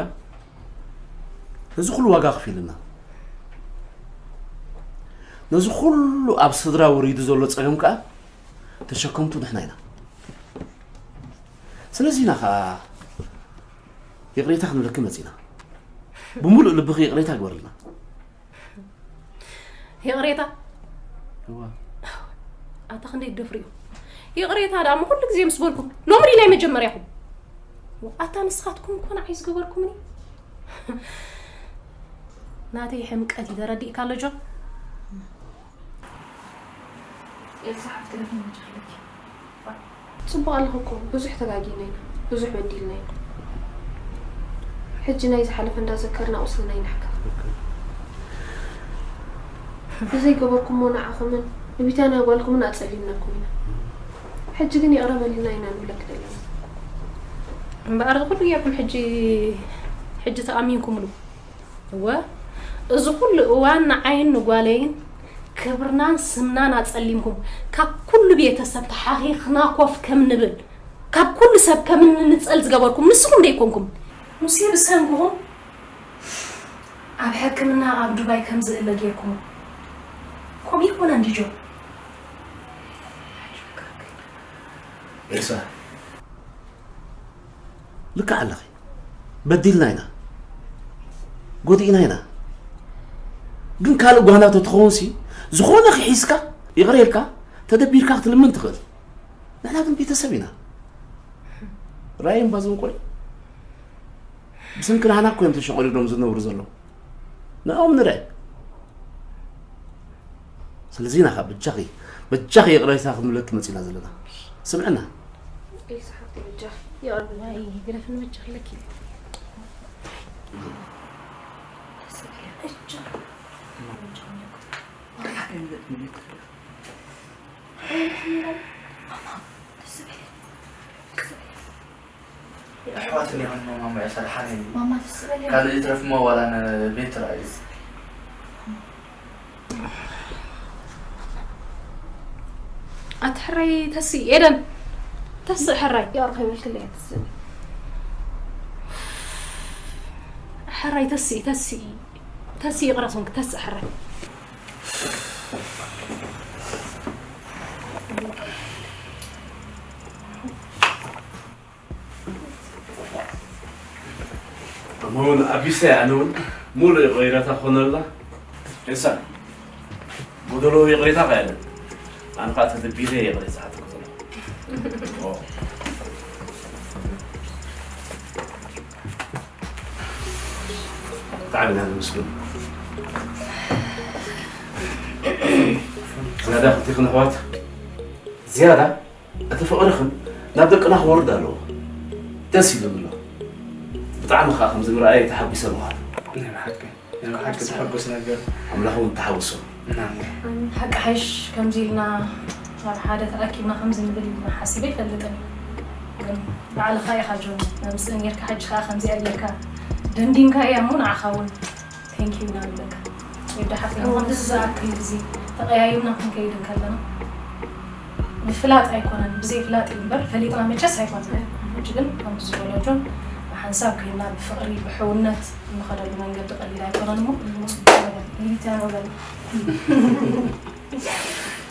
ነዚ ኩሉ ዋጋ ከፊልና። ነዚ ኩሉ ኣብ ስድራ ወሪዱ ዘሎ ጸገም ከኣ ተሸከምቱ ንሕና ኢና። ስለዚ ኢና ከኣ ይቕሬታ ክንብለኪ መጺና። ብምሉእ ልብኺ ይቕሬታ ግበርልና። ይቕሬታ እዋ። ኣታ ክንደይ ትደፍሩ ኢኹም? ይቕሬታ ደኣ እሞ ኩሉ ግዜ ምስ በልኩም፣ ሎሚ ድዩ ናይ መጀመርያኹም? ኣታ ንስኻትኩም እኮ ንዓይ ዝገበርኩምኒ። ናተይ ሕምቀት እዩ ተረዲእካ ኣሎ ጆን? ኤልሳ ሓፍቲ፣ ደፊን መጃኽለኪ። ጽቡቕ ኣለኹ እኮ፣ ብዙሕ ተጋጊና ኢና፣ ብዙሕ በዲልና ኢና። ሕጂ ናይ ዝሓለፈ እንዳዘከርና ቁስልና ይንሕከኽ። ብዘይገበርኩሞ ንዓኹምን ንቢታንያ ጓልኩምን ኣጸሊምናኩም ኢና። ሕጂ ግን ይቕረ በልና ኢና ንብለኪ ዘለና። እምበኣር፣ እዚ ኩሉ ጌርኩም ሕጂ፣ ሕጂ ተኣሚንኩምሉ። እወ፣ እዚ ኩሉ እዋን ንዓይን ንጓለይን ክብርናን ስምናን ኣጸሊምኩም፣ ካብ ኩሉ ቤተሰብ ተሓኺኽና ኮፍ ከም ንብል፣ ካብ ኩሉ ሰብ ከም እንንጸል ዝገበርኩም ንስኹም ዶ ኣይኮንኩም? ሙሴ ብሰንክኹም ኣብ ሕክምና ኣብ ዱባይ ከም ዝእለ ጌርኩሞ። ከምኡ ይኮነ እንዲጆ? ኤልሳ፣ ልክዕ ኣለኺ። በዲልና ኢና፣ ጎዲእና ኢና። ግን ካልእ ጓና ተትኸውንሲ፣ ዝኾነ ክሒዝካ፣ ይቕረ ኢልካ፣ ተደቢርካ ክትልምን ትኽእል። ንሕና ግን ቤተሰብ ኢና። ራእይ እምባ ዝንቆይ ብሰንኪ ናህና እኮ እዮም ተሸቖሪዶም ዝነብሩ ዘለዉ። ንዕኦም ንርአ። ስለዚ ኢና ኸዓ በጃኺ፣ በጃኺ ይቕሬታ ክንብለኪ መጺና ዘለና። ስምዕና። ኤልሳ ሓፍቲ፣ በጃኺ ይቕረ በልኒ። ዋይ፣ ግደፍኒ በጃኺ ኢለኪ። ኣሕዋትን የመን ማማ እያ ሰላሓን እየ። ማማ ትስበል እያ። ካልእ ይትረፍ እሞ ዋላ ንቤት ትረኣዩ። ኣቲ ሕራይ ተስኢ፣ ኤደን፣ ተስእ ሕራይ። ያው ርኸበልክለይ ኣትስእ። ሕራይ ተስኢ፣ ተስኢ፣ ተስኢ ይቕረ ኮንክ፣ ተስእ ሕራይ። እሞ እውን ኣቢሰ ኣነ እውን ሙሉእ ይቕሬታ ክኾነላ። ኤልሳ፣ ጎደሎ ይቕሬታ ከ የለን። ኣነ ከዓ ተደቢረ ይቕሬታ ሓተኩ ዘለኹ። ኦ። ብጣዕሚ ኢና ነመስግን። ዝያዳ ክልቲኽን ኣሕዋት፣ ዝያዳ እቲ ፍቕርኽን ናብ ደቅና ክወርድ ኣለዎ። ደስ ኢሉኒ ኣሎ። ብጣዕሚ ኸዓ ከምዚ ምርኣየይ ተሓጒሰ ምዃን። ናይ ብሓቂ፣ ናይ ብሓቂ ዘሐጉስ ነገር። ኣምላኽ እውን ተሓወሶ። ናሜን። ሓቂ ሓይሽ ከምዚ ኢልና ኣብ ሓደ ተኣኪብና ከምዚ ንብል ኢልና ሓሲበ ኣይፈልጥን። ግን ባዕልኻ ኢኻ ጆን፣ መምጽእ ጌርካ፣ ሕጂ ኸዓ ከምዚኣ ጌርካ ደንዲንካያ እሞ ንዓኻ እውን ቴንኪዩ ኢና ንብለካ። ወዲ ሓፍተይ፣ ከምዚ ዝኣክል ግዜ ተቐያይምና ክንከይድ እንከለና፣ ብፍላጥ ኣይኮነን፣ ብዘይ ፍላጥ እዩ እምበር፣ ፈሊጥና መቸስ ኣይኮነን። ሕጂ ግን ከምዚ ዝበሎ ጆን፣ ብሓንሳብ ኮይንና፣ ብፍቕሪ፣ ብሕውነት እንኸደሉ መንገዲ ቀሊል ኣይኮነን እሞ፣ ጽቡቕ ነገር። ኢሊትያ ነው በል።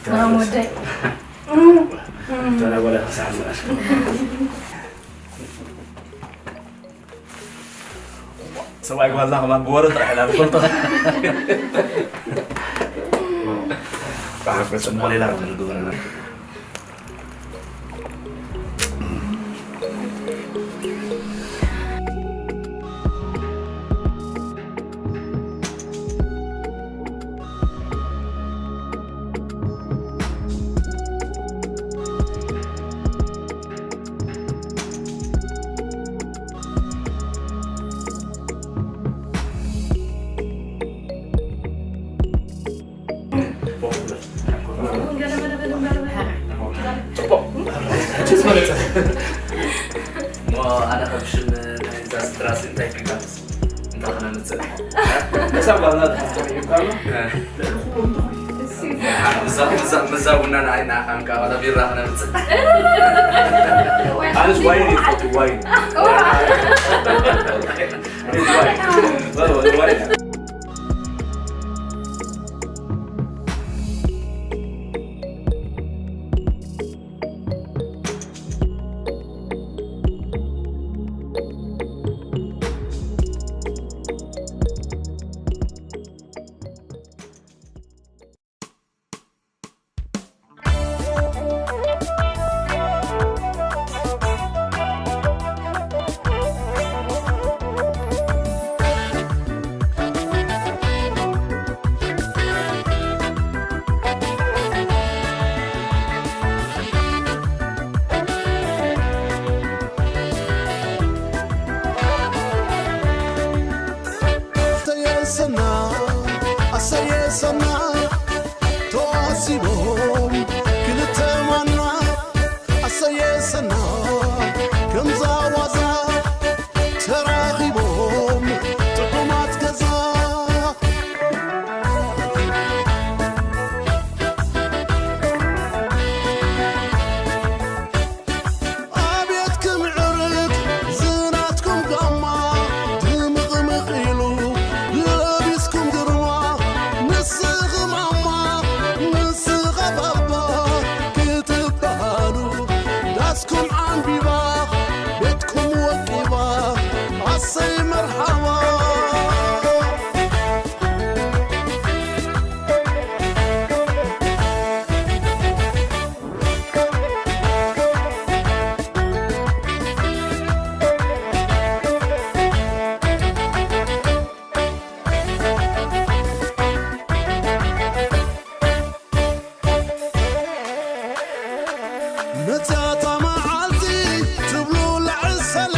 ናም ወደይ። ተላ ወላ ሳዕና። ሰብኣይ ጓልና ከማን ብወረ ጥራሕ ኢና ንፈልጦ። ብሓቂ ጽቡቕ ሌላ ክትብል ግበረና። ጽቡቕ። ሕጂ ዝበለጸ። እሞ ኣነ ከም ሽም ናይዛ ስድራ ሲ እንታይ ክጋብዝ? እንታይ ክነምጽእ? ክሳብ ጓልና ትሓቶ እዩ እኳ ኣሎ። እ። ልዕሊ ኩሉ እንተኾነ። ምዛ፣ ምዛ፣ ምዛ ቡና ንዓይ ንዓኻ እንካ ዋላ ቢራ ክነምጽእ። ኣነስ ዋይን እዩ ዝፈቱ፣ ዋይን። ዋይን። ዋይን። ተዋሲቦም ክልተ ማና ኣሰየ ሰና ከምዛ ዋዛ ተራኺቦም ጥዑማት ገዛ። ኣቤት ክምዕርግ ዝናትኩም ጋማ ድምቕምቕ ኢሉ ለቢስኩም ግርማ ንስኺ ማማ ንስኻ ባባ ክትበሃሉ ዳስኩም ዓንቢባ ቤትኩም ወቂባ ኣሰይ መርሓባ። መጽያታ መዓልቲ ትብሉ ለዕሰለ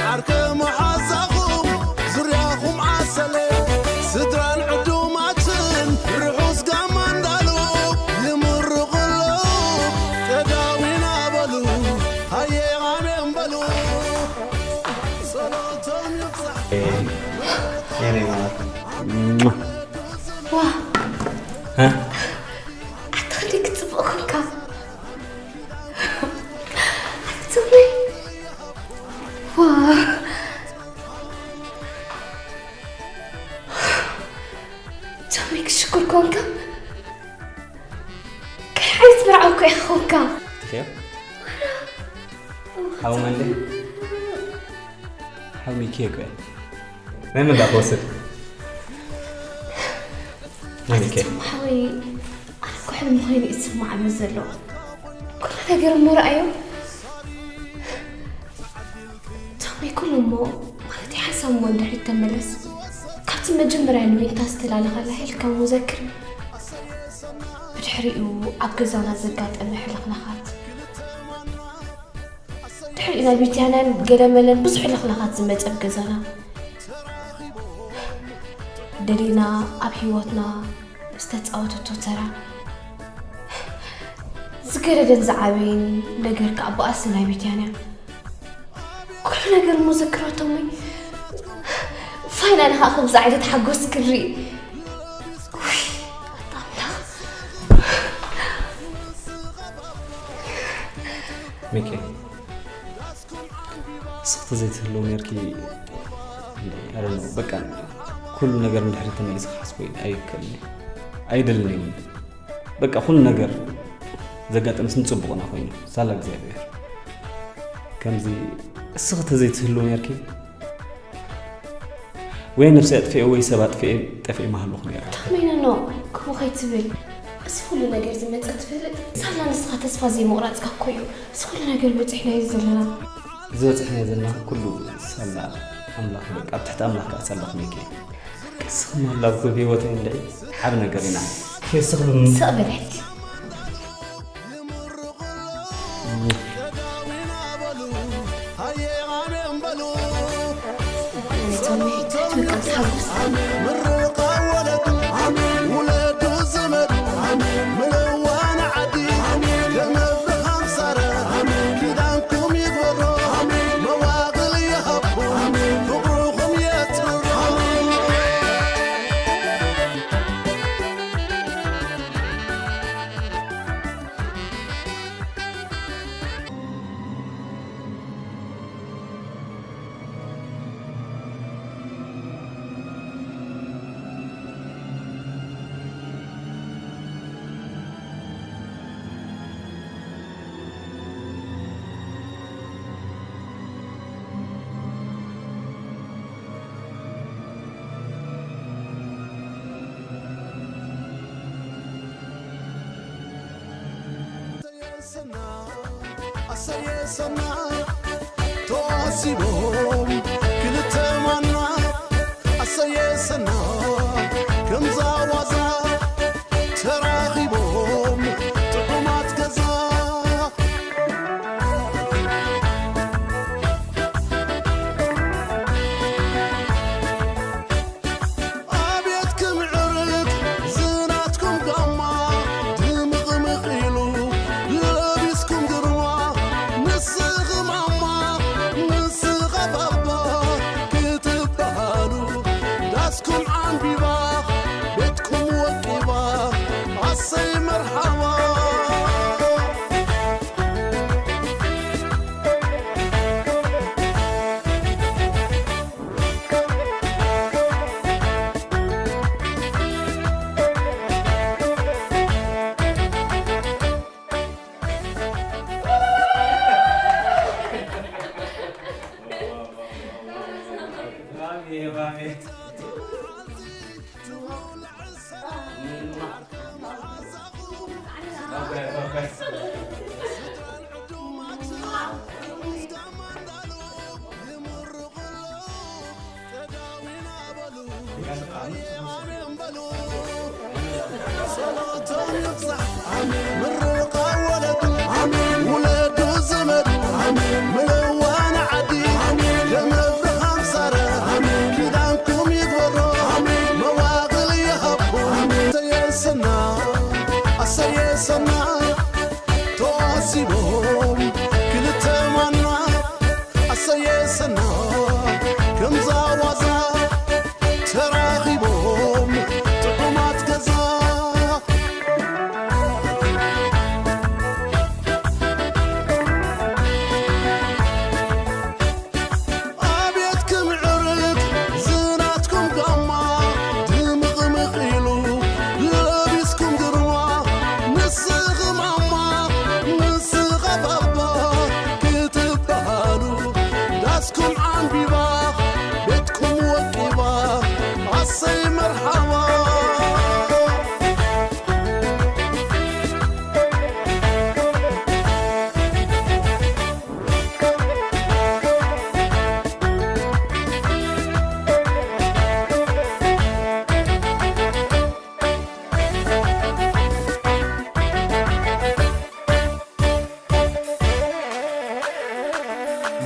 ዓርከ መሓዛኹም ዙርያኹም ዓሰለ ስድራን ዕዱማትን ርሑስ ጋማ እንዳሉ ይምርቑ ኣለዉ። ቀዳዊና በሉ ሃየ ኣሜን በሉ። ጸሎቶም ይብዛሕ። የኔ ማር። ዋ እ? ኣታ ክንደይ ክትጽብቕ ኮንካ። ኣታ ቶሚ። ዋ ቶሚ ክሽኩር ኮንካ። ከይ ዓይነት መርዓዊ እኮ ኢኻ ኮንካ። ትኽዮ? ሓው መንደይ? ሓው ሚኪ እኮ እየ። ናይ መን ደኣ ክወስድ? ናይ ሚኪ። ኣቲ ሓወይ፣ ኣነ እኮ ሕልሚ ኮይኑ እዩ ዝስማዓኒ ዘሎ። ኩሉ ነገር እሞ ረኣዮ። ቶሚ፣ ኩሉ እሞ ማለት ሓንሳብ እሞ እንድሕሪ ተመለስ፣ ካብቲ መጀመርያ ንዊንታ ዝተላለኻላ ሄልካ እሞ ዘክር። ብድሕሪኡ ኣብ ገዛና ዘጋጠመ ሕልኽላኻት፣ ድሕሪኡ ናይ ቢትያናን ገለመለን ብዙሕ ሕልኽላኻት ዝመጸ ኣብ ገዛና። ደሊና ኣብ ህይወትና ዝተጻወተቶ ተራ፣ ዝገደደን ዝዓበየን ነገር ከኣ ብኣሲ ናይ ቢትያና። ኩሉ ነገር እሞ ዘክረቶም ወይ ፋይናል ኸኣ ከምዚ ዓይነት ሓጎስ ክርኢ። ውይ፣ ኣታ ኣምላኽ። ሚኪ፣ እስኽቲ ዘይትህልው ነርኪ። I don't know፣ በቃ ኩሉ ነገር እንድሕሪ ተመሊሰ ክሓስቦ ኣይከልን፣ ኣይደልን እውን። በቃ ኩሉ ነገር ዘጋጠመስ ንጽቡቕና ኮይኑ ሳላ እግዚኣብሔር። ከምዚ እስኽቲ ዘይትህልው ነርኪ። ወይ ነብሰይ ኣጥፍኤ ወይ ሰብ ኣጥፍኤ ጠፍኤ ምሃለኹ ነይረ። ተመይነኖ፣ ከምኡ ከይትብል። እዚ ኩሉ ነገር ዝመጸ ትፈልጥ፣ ሳላ ንስኻ ተስፋ ዘይምቑራጽካ እኮ እዩ። እዚ ኩሉ ነገር በጺሕናዮ ዘለና። ዝበጽሕናዮ ዘለና ኩሉ ሳላ ኣምላኽ፣ በቃ ኣብ ትሕቲ ኣምላኽ ከኣ ሳላ ክመይከ። እስኺ ምህላውኪ ኣብ ህይወተይ እንድዒ ዓቢ ነገር ኢና። እስኺ ስቕ በል ሕጂ። ኣሰየ ሰና ተዋሲቦም ክልተ ማና ኣሰየ ሰና ከምዛ ዋዛ ተራኺቦም ጥዑማት ገዛ። ኣቤት ክምዕርግ ዝና ጸሎቶም ይብዛሕ፣ ኣሜን። ምርቓ ወለዱ፣ ኣሜን። ውለዱ ዝመዱ፣ ኣሜን። ምልዋን ዓዲ፣ ኣሜን። ደም ኣብርሃም ሳራ፣ ኣሜን። ኪዳንኩም ይግበሮ፣ ኣሜን። መዋቕል ይሃብኩም፣ ኣሜን። ኣሰየ ሰና፣ ኣሰየ ሰና፣ ተዋሲቦም ክልተ ማና፣ ኣሰየ ሰና፣ ከምዛ ዋዛ ተራኺቦም ጥዑማት ገዛ። ኣቤት ክምዕርግ ዝናትኩም ጋማ፣ ድምቕምቕ ኢሉ ለቢስኩም ግርማ፣ ንስኽም ኣማ፣ ንስኻ ባባ ክትበሃሉ፣ ዳስኩም ዓንቢባ፣ ቤትኩም ወቂባ፣ ኣሰይ መርሓባ።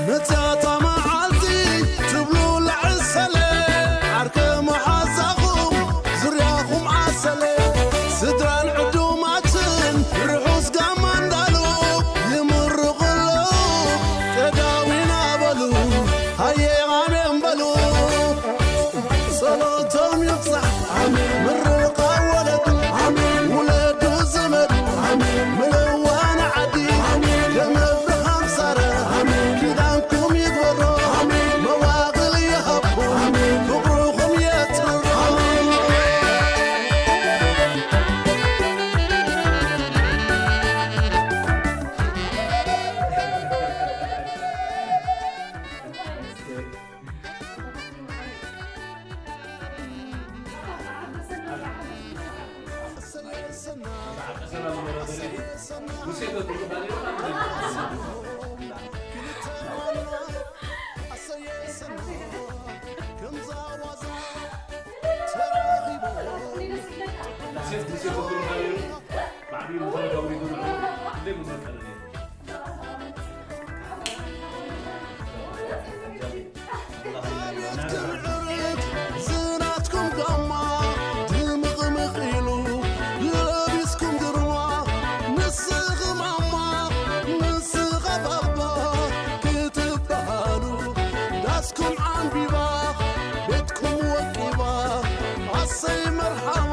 መጻእታ መዓልቲ ትብሉ ለዕሰለ፣ ዓርከ መሓዛኹም ዙርያኹም ዓሰለ፣ ስድራን ዕዱማትን ርሑስ ጋማ እንዳሉ ይምርቑ ኣለዉ። ቀዳዊና በሉ፣ ሃየ ኣሜን በሉ። ጸሎቶም ይብዛሕ፣ ኣሜን። ምርቓ ወለዱ፣ ኣሜን። ውለዱ ዝመዱ፣ ኣሜን። ምልዋን ዓዲ፣ ኣሜን። ደም ኣብርሃም ሳራ፣ ኣሜን። ኪዳንኩም ይግበሮ፣ ኣሜን። መዋቕል ይሃብኩም፣ ኣሜን። ፍቕርኹም የትርር፣ ኣሜን። ዝናትኩም ጋማ ድምቕምቕ ኢሉ ለቢስኩም ግርማ፣ ንስኺ ማማ ንስኻ ባባ ክትበሃሉ፣ ዳስኩም ዓንቢባ ቤትኩም ወቂባ፣ ኣሰይ መርሓባ።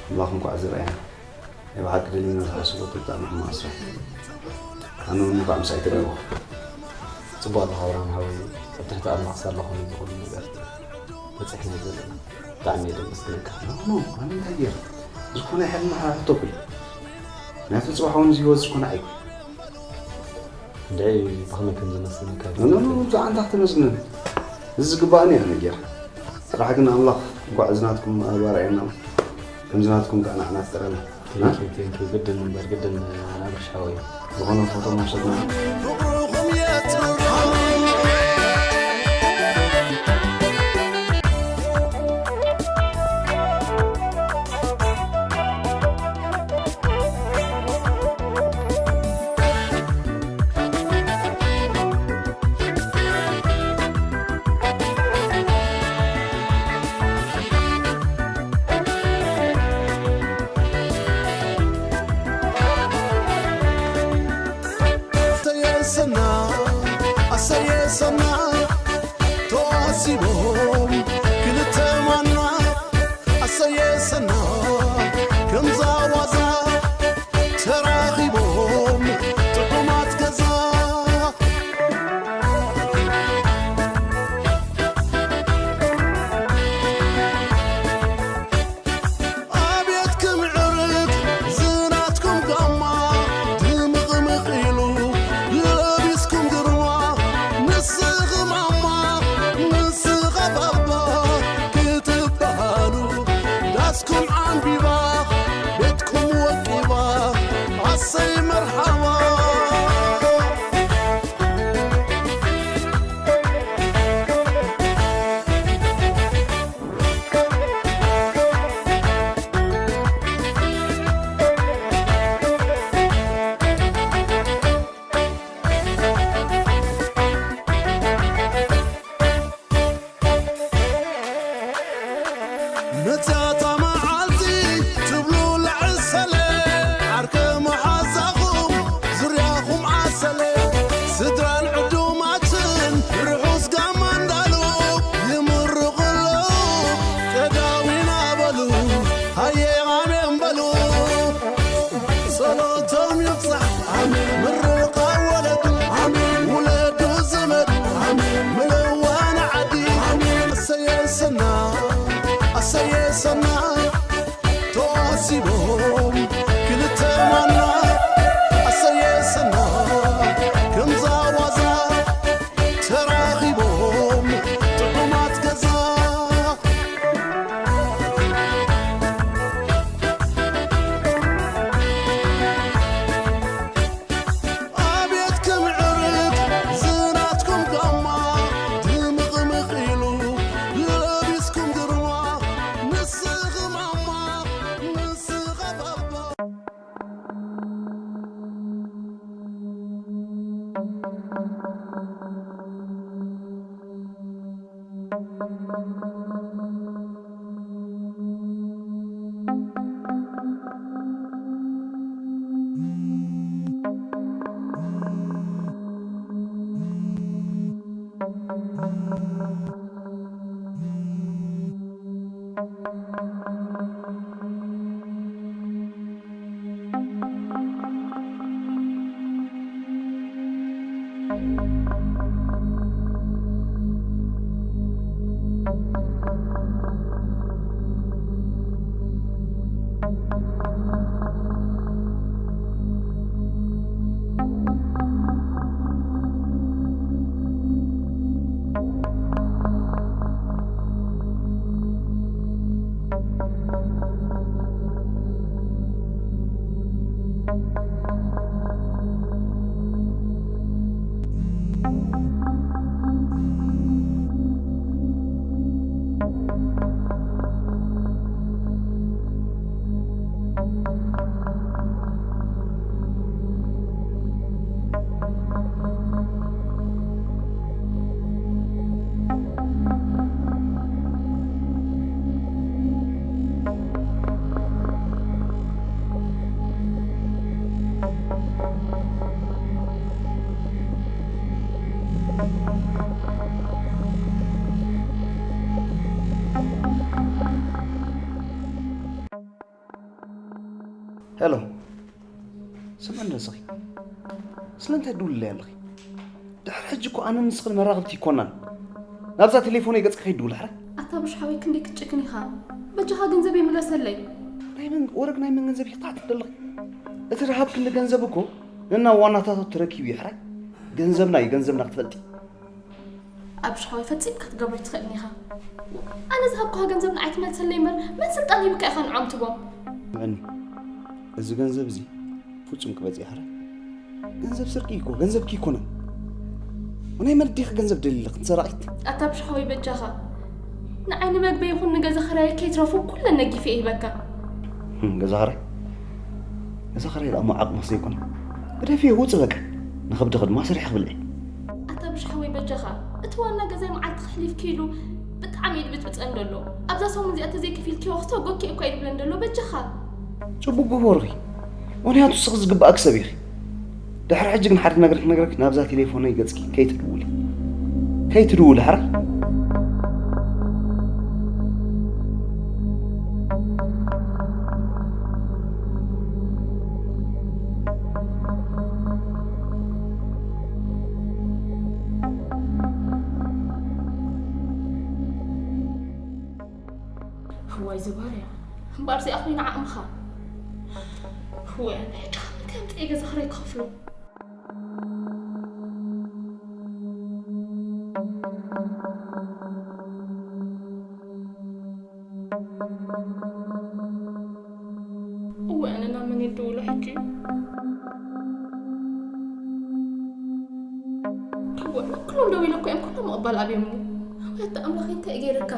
ኣምላኽ እንኳዕ ዝረኣየና። ናይ ብሓቂ ደሊና ዝሓስቦ ብጣዕሚ ሕማቕ ስራሕ። ኣነ እውን እንኳዕ ምሳይ ተጋብኹ። ጽቡቕ ኣለኻ ኣብርሃም ሓወይ፣ ኣብ ትሕቲ ኣምላኽ ሳላ ኾነ እዚ ኩሉ ነገር በጺሕና ዘለና። ብጣዕሚ እየ ዘመስግነካ። ኖ፣ ኖ፣ ኣነ እንታይ ገይረ? ዝኾነ ሕልሚ ሕቶ እኮ እዩ። ምኽንያቱ ጽባሕ እውን እዚ ህይወት ዝኾነ ኣይኮን። እንድዒ ብኸመይ ከም ዘመስግነካ ኖ፣ ኖ፣ ኖ፣ ብዛዕባ ኣንታ ክተመስግነኒ። እዚ ዝግባእኒ እያ ኣነ ገይረ። ስራሕ ግን ኣምላኽ እንኳዕ እዚ ናትኩም ኣባርኣየና። ከምዚ ናትኩም ከዓ ንዓና ፍጠረና። ቴንኪዩ፣ ቴንኪዩ። ግድን እምበር፣ ግድን ኣብርሽ ሓወይ። ዝኾነ ፎቶ መውሰድና። ፍቕርኹም የትርር። ኣሰየሰና፣ ኣሰየሰና፣ ተዋሲቦም ክልተ ማና። ኣሰየሰና፣ ከምዛ ዋዛ ተራኺቦም ጥዑማት ገዛ። ሄሎ፣ ስምዕኒ እስኺ፣ ስለምንታይ ትድውልለይ ኣለኺ? ድሕሪ ሕጂ እኮ ኣነን ንስኽን መራኸብቲ ኣይኮናን። ናብዛ ቴሌፎነይ ገጽኪ ከይትድውሊ ሕራይ። ኣታ ብሽ ሓወይ፣ ክንደይ ክትጭክን ኢኻ? በጃኻ ገንዘበይ ምለሰለይ። ናይ መን ወረግ፣ ናይ መን ገንዘብ ኢኺ ትሓቲ ዘለኺ? እቲ ረሃብ ክንዲ ገንዘብ እኮ ነናብ ዋናታቱ ተረኪቡ እዩ ሕራይ። ገንዘብና እዩ፣ ገንዘብና ክትፈልጢ። ኣብሽ ሓወይ፣ ፈጺምካ ክትገብሮ ኣይትኽእልን ኢኻ። ኣነ ዝሃብኩኻ ገንዘብ ንዓይ ትመልሰለይ እምበር፣ መን ስልጣን ሂብካ ኢኻ ንዖም ትቦም? እመኒ፣ እዚ ገንዘብ እዚ ፍጹም ክበጽሕ ይሓረ። ገንዘብ ስርቂ እኮ፣ ገንዘብኪ ኣይኮነን። ናይ መን ዲኺ ገንዘብ ደሊለኺ፣ ሰራቒት? ኣታ ብሽ ሓወይ፣ በጃኻ ንዓይ ንመግቢ ይኹን ንገዛ ኽራይ ከይትረፉ ኩለን ነጊፈ ይህበካ። ህም፣ ገዛ ኽራይ? ገዛ ኽራይ ደኣ እሞ ዓቕምኺ ዘይኮነ። ግደፍዮ፣ ውጺ በቃ። ንኸብድኺ ድማ ስሪሕኺ ብልዒ። ኣታ ብሽ ሓወይ፣ በጃኻ፣ እቲ ዋና ገዛይ መዓልቲ ከሕሊፍ ክኢሉ ብጣዕሚ እዩ ድብጥብጸን ደሎ። ኣብዛ ሰሙን እዚኣ ተዘይከፊልክዮ ክተጎኪ እኳ እዩ ድብለን ደሎ። በጃኻ። ጽቡቅ ግበርኺ። ምኽንያቱ ንስኺ ዝግብኣኪ ሰብ ኢኺ። ድሕሪ ሕጂ ግን ሓደ ነገር ክነግረኪ፣ ናብዛ ቴሌፎነይ ገጽኪ ከይትድውሊ። ከይትድውሊ ሕራይ። እዋይ ዘባርያ፣ እምበኣር እዚኣ ኮይና ዓቕምኻ። እዋይ ኣነ ሕጂ ካብ ምንታይ ኣምፅኤ ገዛ ኽራይ ክኸፍሎ? እወ፣ ኣነ ናብ መን ይድውሎ ሕጂ? እወ፣ ኩሎም ደው ኢለ እኮ እዮም፣ ኩሎም ምቕባል ኣብዮምኒ። ኣቤት ኣምላኸይ፣ እንታይ ገይረካ?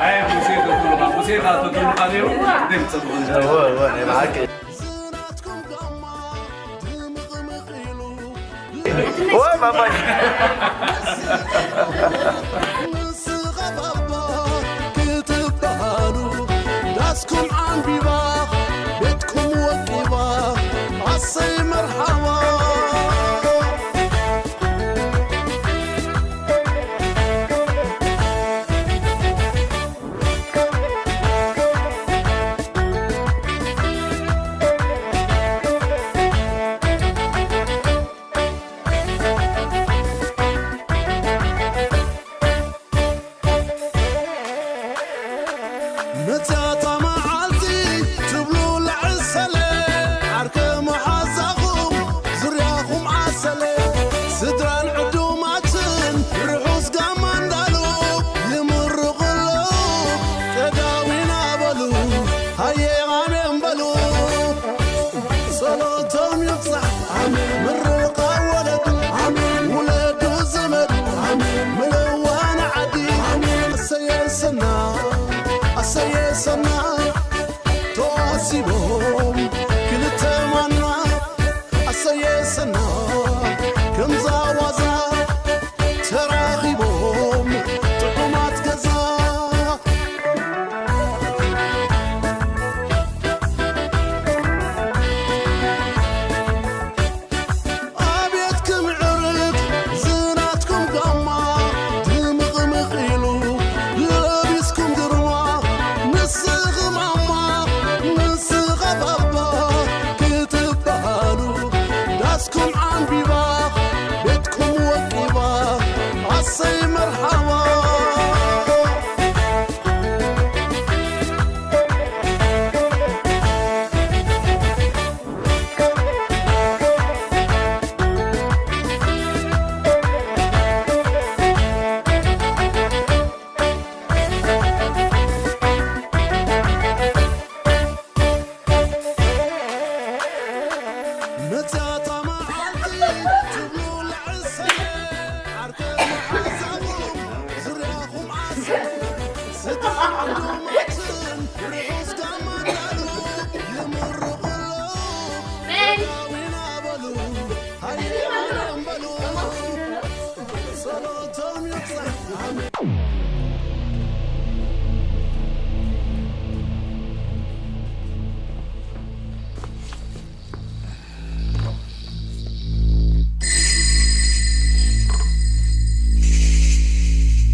ኣይ፣ ሙሴ ተትብሉኻ፣ ሙሴ ኸዓ ተትብሉኻ ነይሩ፣ እንታይ ምጸብቑ? እወ፣ እወ፣ ናይ ብሓቂ። ዝናትኩም ጋማ ድምቕምቕ ኢሉ። ወይ ባባይ። ንስኻ ባባ ክትበሃሉ፣ ዳስኩም ዓምቢባ፣ ቤትኩም ወቂባ፣ ኣሰይ መርሓባ። ሰና ከምዛ ዋዛ ተራኺቦም ጥዑማት ገዛ። ኣቤት ክምዕርግ ዝናትኩም ጋማ፣ ድምቕምቕ ኢሉ ለቢስኩም ግርማ። ንስኺ ማማ፣ ንስኻ ባባ ክትበሃሉ፣ ዳስኩም ዓንቢባ፣ ቤትኩም ወቂባ። ኣሰይ መርሓባ። መጻታ መዓልቲ ትብሉ ልዕሰ ዓርከ መዓዛኹም ዙርያኹም ዓሰ ስትዓዱ ማትን ርሑስ ጋማን ዳሉ ይምርቑ ኣለዉ። ዳዊና በሉ ሃይማኖም በሉ ጸሎቶም ይብጻሕ። ኣሜን።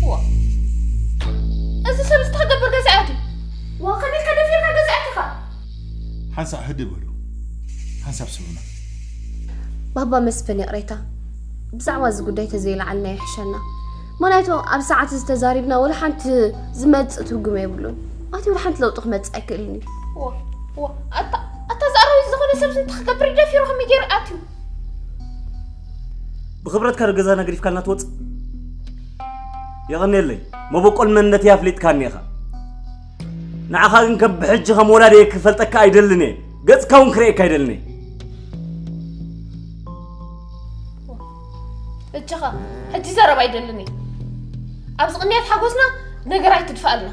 ዋ፣ እዚ ሰብ እዚ ተኸገብር ገዛ ኣትዩ። ዋ፣ ከመይ ኢልካ ደፊርካ ገዛ ኣቲኻ? ሓንሳእ ህድእ በሉ። ሓንሳብ ስምዑና። ባባ መስፍን፣ ይቕሬታ፣ ብዛዕባ እዚ ጉዳይ ተዘይለዓልና ይሕሸና። ምኽንያቱ ኣብ ሰዓት እዚ ተዛሪብና ወላ ሓንቲ ዝመጽእ ትርጉም የብሉን። ኣቲ ወላ ሓንቲ ለውጢ ክመጽእ ኣይክእልን እዩ። ዋ፣ ዋ፣ ኣታ፣ ኣታ እዚ ኣራዊት ዝኾነ ሰብ እዚ እንታይ ክገብር ደፊሩ ከመይ ገይሩ ኣትዩ? ብኽብረትካ ዶ ገዛና ገዲፍካልና ትወጽእ? የቐንየለይ፣ መበቆል መንነተይ ኣፍሊጥካኒ ኢኻ። ንዓኻ ግን ከም ብሕጂ ከም ወላዲየይ ክፈልጠካ ኣይደልን እየ። ገጽካ እውን ክርእየካ ኣይደልን እየ። በጃኻ፣ ሕጂ ዘረባ ኣይደልን እየ። ኣብዚ ቅንያት ሓጎስና ነገር ኣይትድፍኣልና።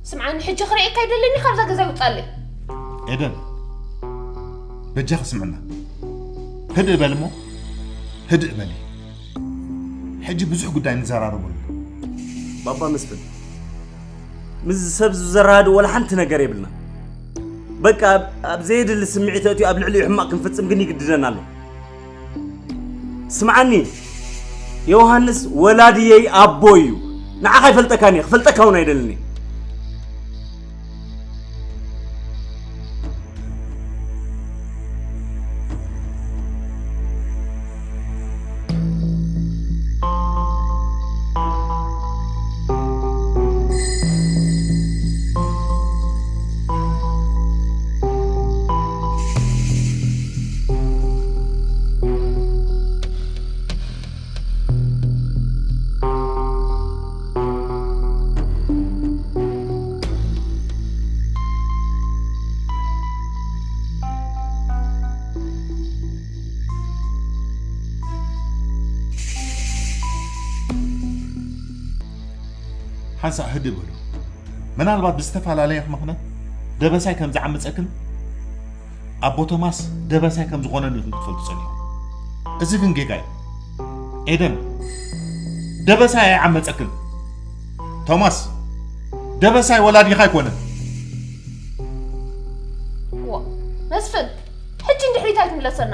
ስምዓኒ፣ ሕጂ ክርእየካ ኣይደልን እየ፣ ካብዛ ገዛ ይውጻለይ። ኤደን፣ በጃኺ ስምዕና። ህድእ በሊ እሞ፣ ህድእ በሊ። ሕጂ ብዙሕ ጉዳይ ንዘራረበሉ። ባባ መስፍን፣ ምስ ሰብ ዝዘራድእ ወላ ሓንቲ ነገር የብልና። በቃ ኣብ፣ ኣብ ዘየድሊ ስምዒት ኣእትዩ ኣብ ልዕሊኡ ሕማቕ ክንፍጽም ግን ይግድደና ኣሎ። ስምዓኒ፣ ዮሃንስ ወላዲየይ ኣቦ እዩ። ንዓኻ ኣይፈልጠካን እየ፣ ክፈልጠካ እውን ኣይደልን እየ። ሓንሳእ ህድእ በሉ። ምናልባት ብዝተፈላለየ ምኽንያት ደበሳይ ከም ዝዓመጸክን ኣቦ ቶማስ ደበሳይ ከም ዝኾነን ኢኹም ክትፈልጡ ጸኒኹም። እዚ ግን ጌጋ እዩ። ኤደን፣ ደበሳይ ኣይዓመጸክን። ቶማስ፣ ደበሳይ ወላዲኻ ኣይኮነን። ዋ፣ መስፍን፣ ሕጂ ንድሕሪት ኣይትምለሰና።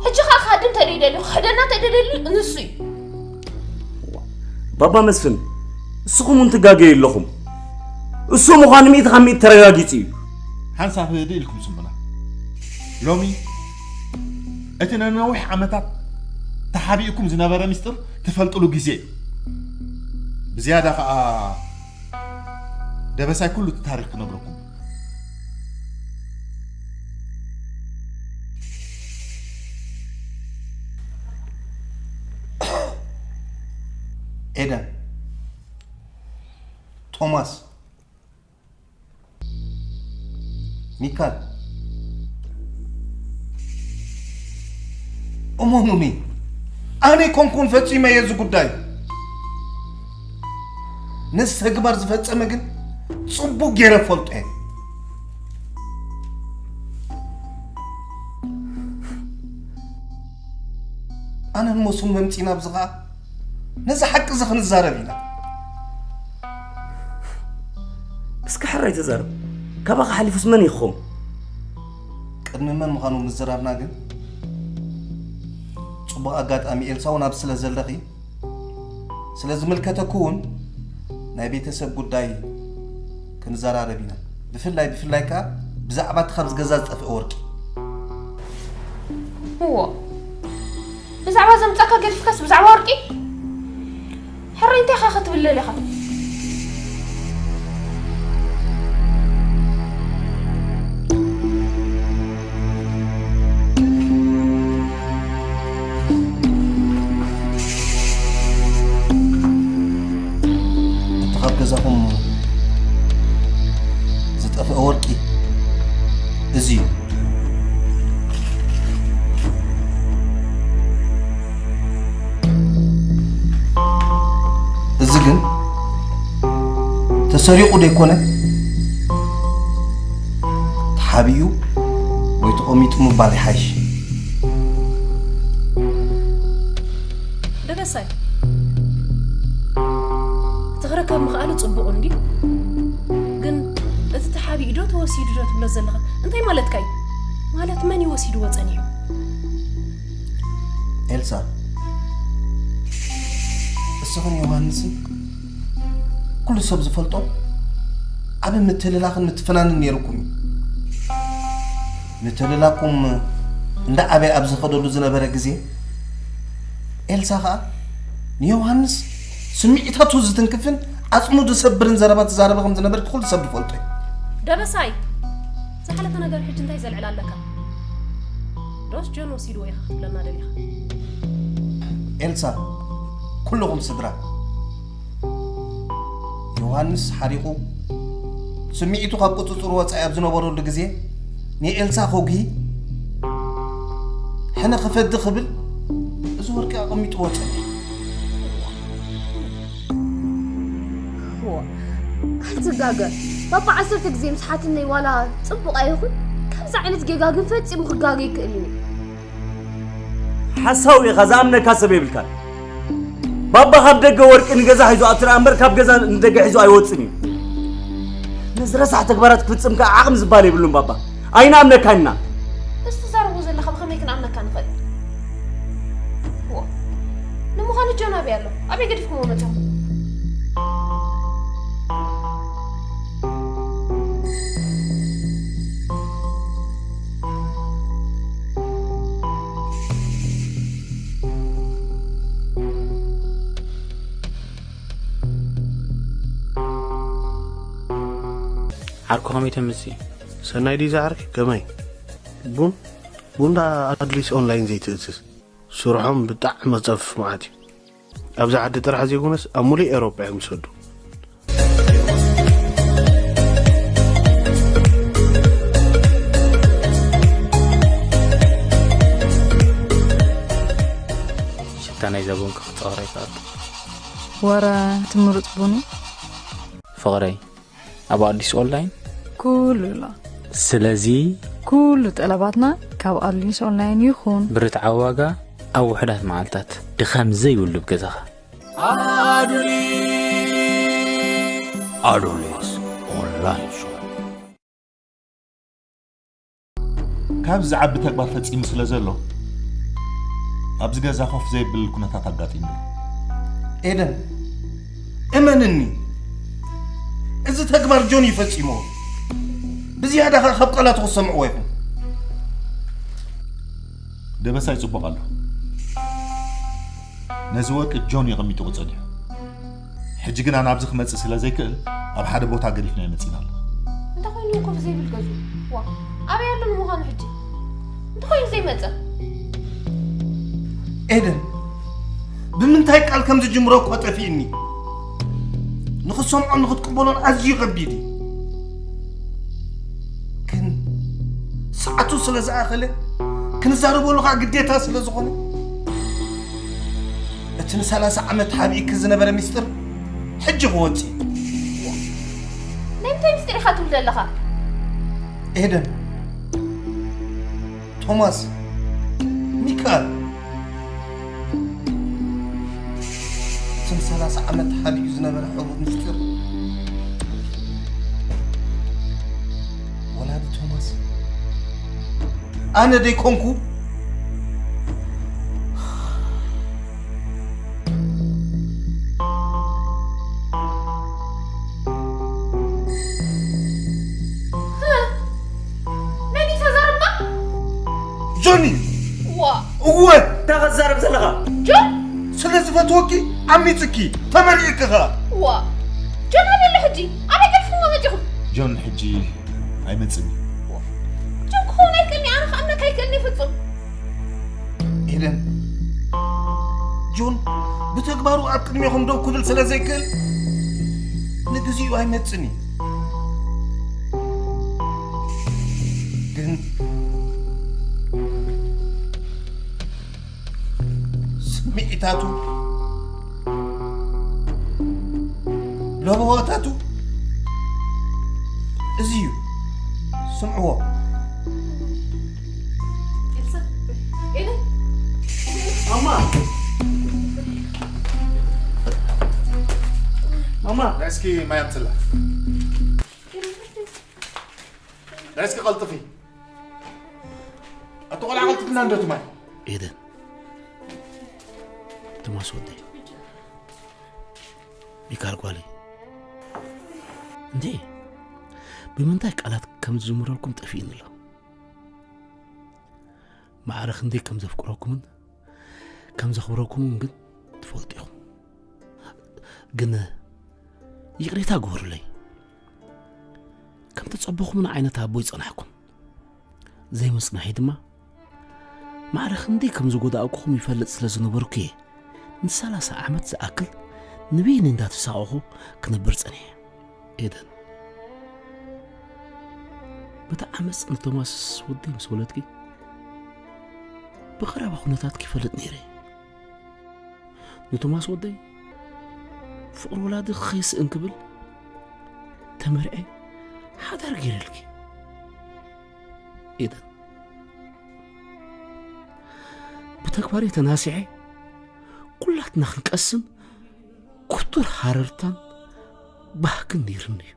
ሕጂ ኸኣ ክሃድም ተደይደልዩ፣ ክሕደና ተደይደልዩ፣ ንሱ እዩ። ባባ መስፍን፣ እስኹም እውን ትጋገዩ ኣለኹም። እሱ ምዃኑ ሚእቲ ካብ ሚእቲ ተረጋጊጹ እዩ። ሓንሳብ ህድእ ኢልኩም ስምዑና። ሎሚ እቲ ንነዊሕ ዓመታት ተሓቢእኩም ዝነበረ ምስጢር ትፈልጥሉ ግዜ እዩ። ብዝያዳ ኸኣ ደበሳይ ኩሉ እቲ ታሪኽ ክነግረኩም። ኤደን፣ ቶማስ፣ ሚካል፣ እመኑኒ፣ ኣነ ኣይኮንኩን ፈጺመዮ እዚ ጉዳይ። ነዚ ተግባር ዝፈጸመ ግን ጽቡቕ ገይረ እፈልጦ እየ። ኣነን ሞሱን መምጺና ኣብዚ ኸኣ ነዚ ሓቂ እዚ ክንዛረብ ኢና። እስኪ ሕራይ ተዛረብ። ካባኻ ሓሊፉስ መን ይኾም? ቅድሚ መን ምዃኑ ምዝራብና ግን ጽቡቕ ኣጋጣሚ ኤልሳ እውን ኣብ ስለ ዘለኺ ስለ ዝምልከተኩ እውን ናይ ቤተሰብ ጉዳይ ክንዘራረብ ኢና። ብፍላይ ብፍላይ ከኣ ብዛዕባ እቲ ካብዚ ገዛ ዝጠፍአ ወርቂ። እዎ ብዛዕባ ዘምጻካ ገዲፍካስ ብዛዕባ ወርቂ ሕራይ እንታይ ኢኻ ክትብል ደሊኻ? እቲ ካብ ገዛኹም ዝጠፍአ ወርቂ እዚ እዩ። እዚ ግን ተሰሪቑ ደይኮነ ተሓቢኡ ወይ ተቐሚጡ ምባል ይሓይሽ። ደበሳይ እቲ ክረከብ ምኽኣሉ ጽቡቕ እንድዩ፣ ግን እቲ ተሓቢኡ ዶ ተወሲዱ ዶ ትብሎ ዘለኻ እንታይ ማለትካ እዩ? ማለት መን እዩ ወሲድዎ ጸኒሑ? ኤልሳ፣ እስኽን ዮሃንስን ኩሉ ሰብ ዝፈልጦ ዓቢ ምትልላኽን ምትፍናንን ነይርኩም እዩ። ምትልላኩም እንዳ ዓበየ ኣብ ዝኸደሉ ዝነበረ ግዜ ኤልሳ ኸኣ ንዮሃንስ ስምዒታቱ ዝትንክፍን ዓጽሙ ዝሰብርን ዘረባ ትዛረበ ከም ዝነበርኪ ኩሉ ሰብ ዝፈልጦ እዩ። ደበሳይ ዝሓለፈ ነገር ሕጂ እንታይ ዘልዕል ኣለካ? ዶስ ጆን ወሲድዎ ኢኻ ክትብለና ደሊኻ? ኤልሳ ኩልኹም ስድራ ዮሃንስ ሓሪቑ ስምዒቱ ካብ ቁጽጽሩ ወጻኢ ኣብ ዝነበረሉ ግዜ ንኤልሳ ከጉሂ ሕነ ክፈዲ ክብል እዚ ወርቂ ኣቐሚጥዎ ጸኒሑ። ኣይትጋገ ባባ ዓሰርተ ግዜ ምስ ሓትነይ ዋላ ጽቡቕ ኣይኹን ከምዚ ዓይነት ጌጋ ግን ፈጺሙ ክጋገ ይክእል እዩ። ሓሳዊ ኢኻ ዝኣምነካ ሰብ የብልካን። ባባ ካብ ደገ ወርቂ ንገዛ ሒዙ ኣትርኣ እምበር ካብ ገዛ ንደገ ሒዙ ኣይወፅን እዩ። ነዚ ረሳሕ ተግባራት ክፍፅም ከዓ ዓቕሚ ዝባል የብሉን ባባ። ኣይንኣምነካን ኢና። እዚ ትዛረቦ ዘለኻ ብኸመይ ክንኣምነካ ንኽእል? ዋ ንምዃኑ ጆን ኣበይ ኣሎ? ኣበይ ገዲፍኩሞ መፂኹም? ዓርኩ ከመይ ተምሲ? ሰናይ ድዩ ዝዓርከይ? ከመይ? ቡን? ቡን ደኣ ኣድሊስ ኦንላይን ዘይትእዝዝ? ስርሖም ብጣዕሚ ጸፍፍ መዓት እዩ። ኣብዚ ዓዲ ጥራሕ ዘይኮነስ ኣብ ሙሉእ ኤውሮጳ እዮም ዝሰዱ። ሽታ ናይዛ ቡን ክጸወር ኣይከኣልኩ። ወረ እቲ ምሩጽ ቡን እዩ። ፍቕረይ ኣብ ኣዲስ ኦንላይን ኩሉ ኣሎ። ስለዚ ኩሉ ጠለባትና ካብ ኣዲስ ኦንላይን ይኹን። ብርትዓዊ ዋጋ ኣብ ውሑዳት መዓልታት ድኻም ዘይብሉ ኣብ ገዛኻ። ኣዶሊስ ኦንላይን ሾፕ። ካብ ዝዓቢ ተግባር ፈጺሙ ስለ ዘሎ ኣብዚ ገዛ ኮፍ ዘይብል ኩነታት ኣጋጢሙ። ኤደን እመንኒ፣ እዚ ተግባር ጆን እዩ ፈጺሞ። ብዝያዳ ኸኣ ካብ ቃላቱ ክትሰምዕዎ ኢኹም። ደበሳይ ጽቡቕ ኣሎ። ነዚ ወርቂ ጆን የቐሚጥዎ ጸኒሑ። ሕጂ ግና ናብዚ ክመጽእ ስለ ዘይክእል ኣብ ሓደ ቦታ ገዲፍናዮ መጺና ኣለና። እንታይ ኮይኑ ኮፍ ዘይብል ገዝኡ? ዋ ኣበይ ኣሎ ንምዃኑ ሕጂ? እንታይ ኮይኑ ዘይመጸ? ኤደን ብምንታይ ቃል ከም ዝጅምሮ እኮ ጠፊእኒ። ንኽትሰምዖን ንኽትቅበሎን ኣዝዩ ከቢድ እዩ። ግን ሰዓቱ ስለ ዝኣኸለ ክንዛረበሉ ከዓ ግዴታ ስለ ዝኾነ እቲ ንሰላሳ ዓመት ሓቢእኪ ዝነበረ ሚስጥር ሕጂ ክወፅእ እዩ። ናይ ምንታይ ምስጢር ኢኻ ትብል ዘለኻ? ኤደን፣ ቶማስ፣ ሚካል፣ ሰላሳ ዓመት ሓዲኡ ዝነበረ ሕቡእ ምስጢር ወላዲ ቶማስ ኣነ ደይኮንኩ? መን እዩ ተዛረብና? ጆኒ! ዋ! እወ! እንታይ ከዛረብ ዘለኻ? ጆን! ስለ ዝፈትወኪ ዓሚፅኪ ተመሪዕኪ ኸኣ። ዋ! ጆን ኣበይ ኣሎ ሕጂ? ኣበይ ገዲፍኩሞ መፂኹም? ጆን ሕጂ ኣይመፅን እዩ። ጆን ክኸውን ኣይክእልኒ፣ ኣነ ክኣምነካ ኣይክእልኒ ፍጹም። ኤደን፣ ጆን ብተግባሩ ኣብ ቅድሜኹም ደው ክብል ስለ ዘይክእል ንግዚኡ ኣይመጽን እዩ። ግን ስምዒታቱ፣ ለበዋታቱ እዚ እዩ። ስምዕዎ። ኤልሳ፣ ኤደን። ማማ! ማማ! ናይ እስኪ ማይ ኣምፅላ። ናይ እስኪ ቀልጥፊ። ኣቶ ቆልዓ ቀልጥፍና እንዶ እቲ ማይ። ኤደን። ቶማስ ወደይ። ሚካል ጓለይ። እንዴ፣ ብምንታይ ቃላት ከም ዝጅምረልኩም ጠፊእኒ ኣሎ። ማዕረ ክንደይ ከም ዘፍቅረኩምን ከም ዘኽብረኩምን ግን ትፈልጡ ኢኹም። ግን ይቕሬታ ግበሩለይ። ከም ተጸበኹምን ዓይነት ኣቦ ይጸናሕኩም። ዘይምጽናሐይ ድማ ማዕረ ክንደይ ከም ዝጎዳእኩኹም ይፈልጥ ስለ ዝነበርኩ እየ ንሰላሳ ዓመት ዝኣክል ንበይነይ እንዳተሳቐኹ ክነብር ጸኒሐ። ኤደን፣ በቲ ዓመጽ ንቶማስ ወደይ ምስ ወለድኪ፣ ብቐረባ ኩነታትኪ ይፈልጥ ነይረ። ንቶማስ ወደይ ፍቕሪ ወላዲ ከይስእን ክብል ተመርዔ ሓዳር ገይረልኪ። ኤደን፣ ብተግባረይ ተናሲሐ ኩላትና ክንቀስን ክቱር ሃረርታን ባህግን ነይሩኒ እዩ።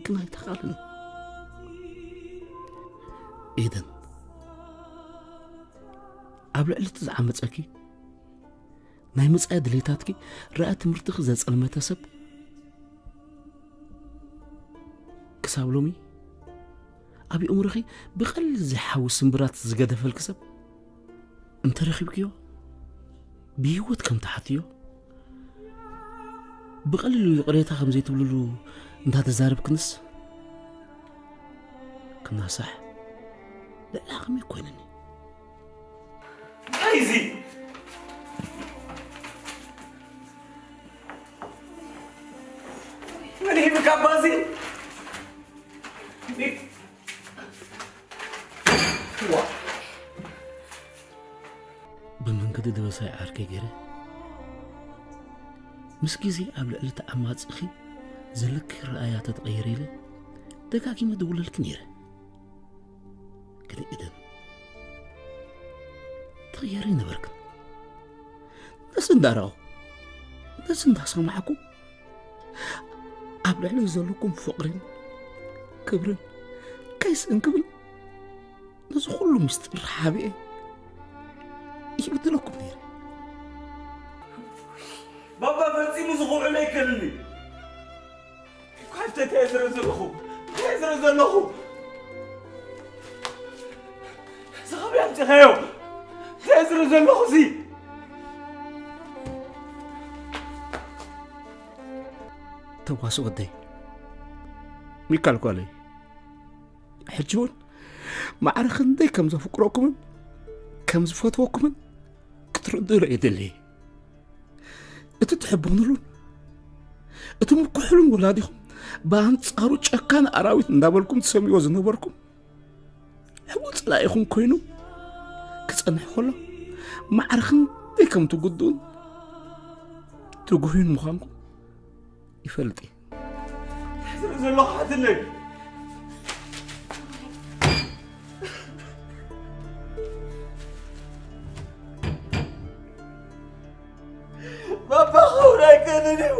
ግን ኣይተኻእለን። ኤደን፣ ኣብ ልዕሊ እቲ ዝዓመጸኪ ናይ መጻኢ ድሌታትኪ ራእይ ትምህርትኺ ዘጸልመተ ሰብ ክሳብ ሎሚ ኣብ ኣእምሮኺ ብቐሊል ዘይሓዊ ስምብራት ዝገደፈልኪ ሰብ እንተረኺብክዮ ብህይወት ከም ትሓትዮ ብቐሊሉ ይቕሬታ ከም ዘይትብልሉ እንዳተዛረብክንስ ክናሳሕ ልዕሊ ዓቕሚ ኮይንኒ። እንታይ እዚ? መን ሂብካ ኣባ እዚ? ዋ። ብመንገዲ ደበሳይ ዓርከይ ገይረ ምስ ግዜ ኣብ ልዕሊ ተዓማጽኺ ዘለኪ ረኣያ ተትቐይሪ ኢለ ደጋጊመ ደውለልኪ ነይረ። ግን ኤደን ትቕየሪ ነበርክን። ነዚ እንዳረኣኹ ነዚ እንዳሰማዕኩ ኣብ ልዕሊ ዘለኩም ፍቕርን ክብርን ከይስእን ክብል ነዚ ኩሉ ምስጢር ሓቢኤ ይብድለኩም ነይረ። ባባ ፈጺሙ ዝኽውዕሎ ኣይከልን እዩ። እኳ ኣብቲ እንታይ ዝርኢ ዘለኹ? እንታይ ዝርኢ ዘለኹ? እዚ ኻበይ ኣምጺኻዮ? እንታይ ዝርኢ ዘለኹ እዚ? ተጓስ ወደይ፣ ሚካል ጓለይ፣ ሕጂ እውን ማዕረ ክንደይ ከም ዘፍቅረኩምን ከም ዝፈትወኩምን ክትርድኡ እየ ደልየ። እቲ ትሕበኑሉን እቲ ምኩሕሉን ወላዲኹም ብኣንጻሩ ጨካን ኣራዊት እንዳበልኩም ትሰምይዎ ዝነበርኩም ሕቡእ ጸላኢኹም ኮይኑ ክጸንሕ ከሎ ማዕረ ክንደይ ከም ትጉድኡን ትጉህዩን ምዃንኩም ይፈልጥ እየ። ዝርኢ ዘለኹ ሓትነይ። እዩ።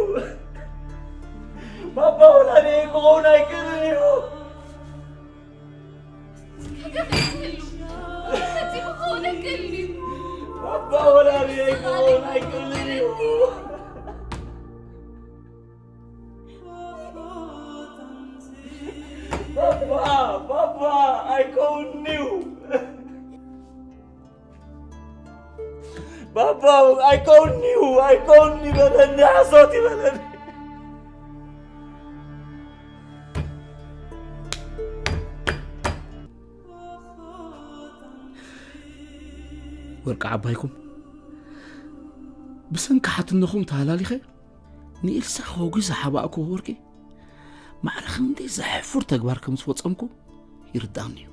ባባ ወላዲየይ ክኸውን ኣይክእልን እዩ። ፈጺሙ ክኸውን ኣይክእልን እዩ። ባባ ወላዲየይ ክኸውን ኣይክእልን እዩ። ባባ፣ ባባ ኣይከውንን'ዩ። ባባ ኣይከውንን'ዩ፣ ኣይከውንን'ዩ በለኒ፣ ሓሶት ይበለኒ። ወርቂ ዓባይኩም ብሰንኪ ሓትነኹም ተሃላሊኸ ንኤልሳ ከውጊ ዝሓባእክዎ ወርቂ ማዕረ ክንደይ ዘሕፍር ተግባር ከም ዝፈጸምኩ ይርዳእኒ እዩ።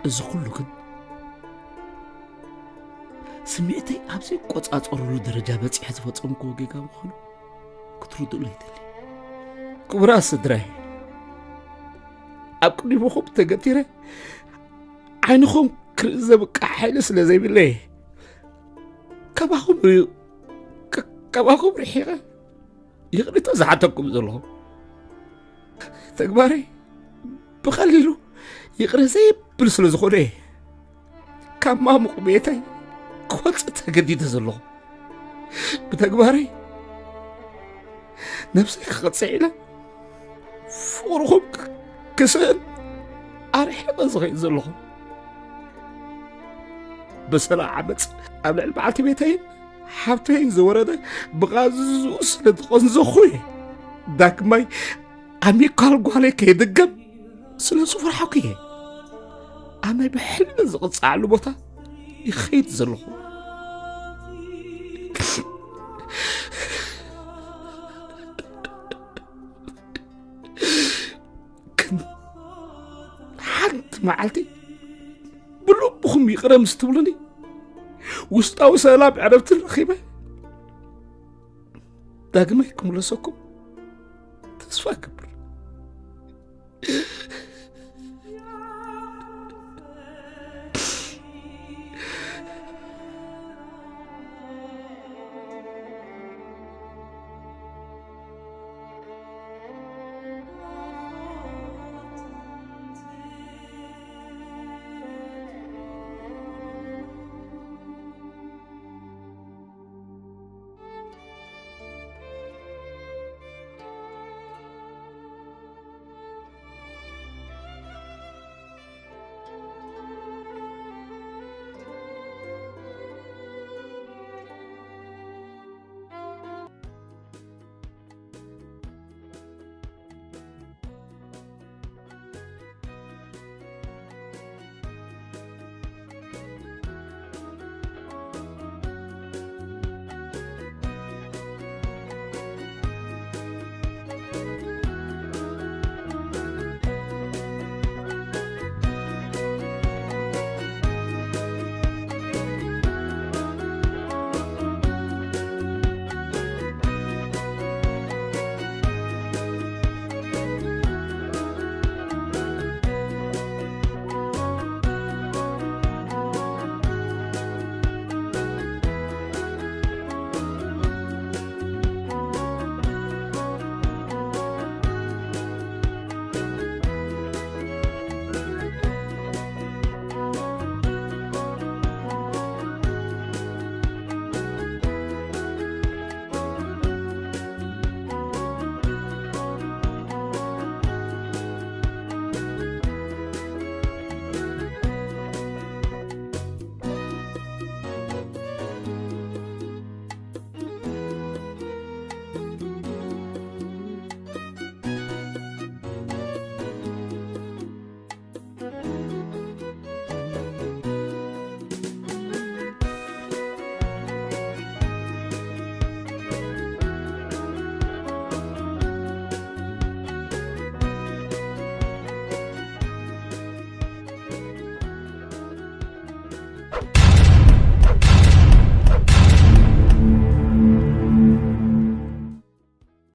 እዚ ኩሉ ግን ስምዒተይ ኣብ ዘይቆጻጸረሉ ደረጃ በጺሐ ዝፈጸምክዎ ጌጋ ምዃኑ ክትርድኡለይ ይደሊ። ክቡራት ስድራይ፣ ኣብ ቅድሚኹም ተገቲረ ዓይንኹም ክርኢ ዘብቅዕ ሓይሊ ስለ ዘይብለይ፣ ካባኹም ር-፣ ካ-፣ ካባኹም ርሒቐ ይቕሬታ ዝሓተኩም ዘለኹ። ተግባረይ ብቐሊሉ ይቕረ ዘይብል ስለ ዝኾነ እየ ካብ ማሙቕ ቤተይ ክወጽእ ተገዲደ ዘለኹ። ብተግባረይ ነብሰይ ክቐጽዕ ኢለ ፍቕርኹም ክ-፣ ክስእን ኣርሒቐ ዝኸይድ ዘለኹ። በሰላ ዓመፅ ኣብ ልዕሊ በዓልቲ ቤተይን ሓብተይን ዝወረደ ብቓንዝኡ ስለ ተቐንዘኹ እየ ዳግማይ ኣሚካል ጓለይ ከይድገም ስለ ዝፈርሓኩ እየ ኣብ ናይ ብሕልሚ ዝቕፅዓሉ ቦታ ይኸይድ ዘለኹ። ግን ሓንቲ መዓልቲ ብልብኹም ይቕረ ምስ ትብሉኒ ውስጣዊ ሰላም ዕረፍትን ረኺበ ዳግማይ ክምለሰኩም ተስፋ እገብር።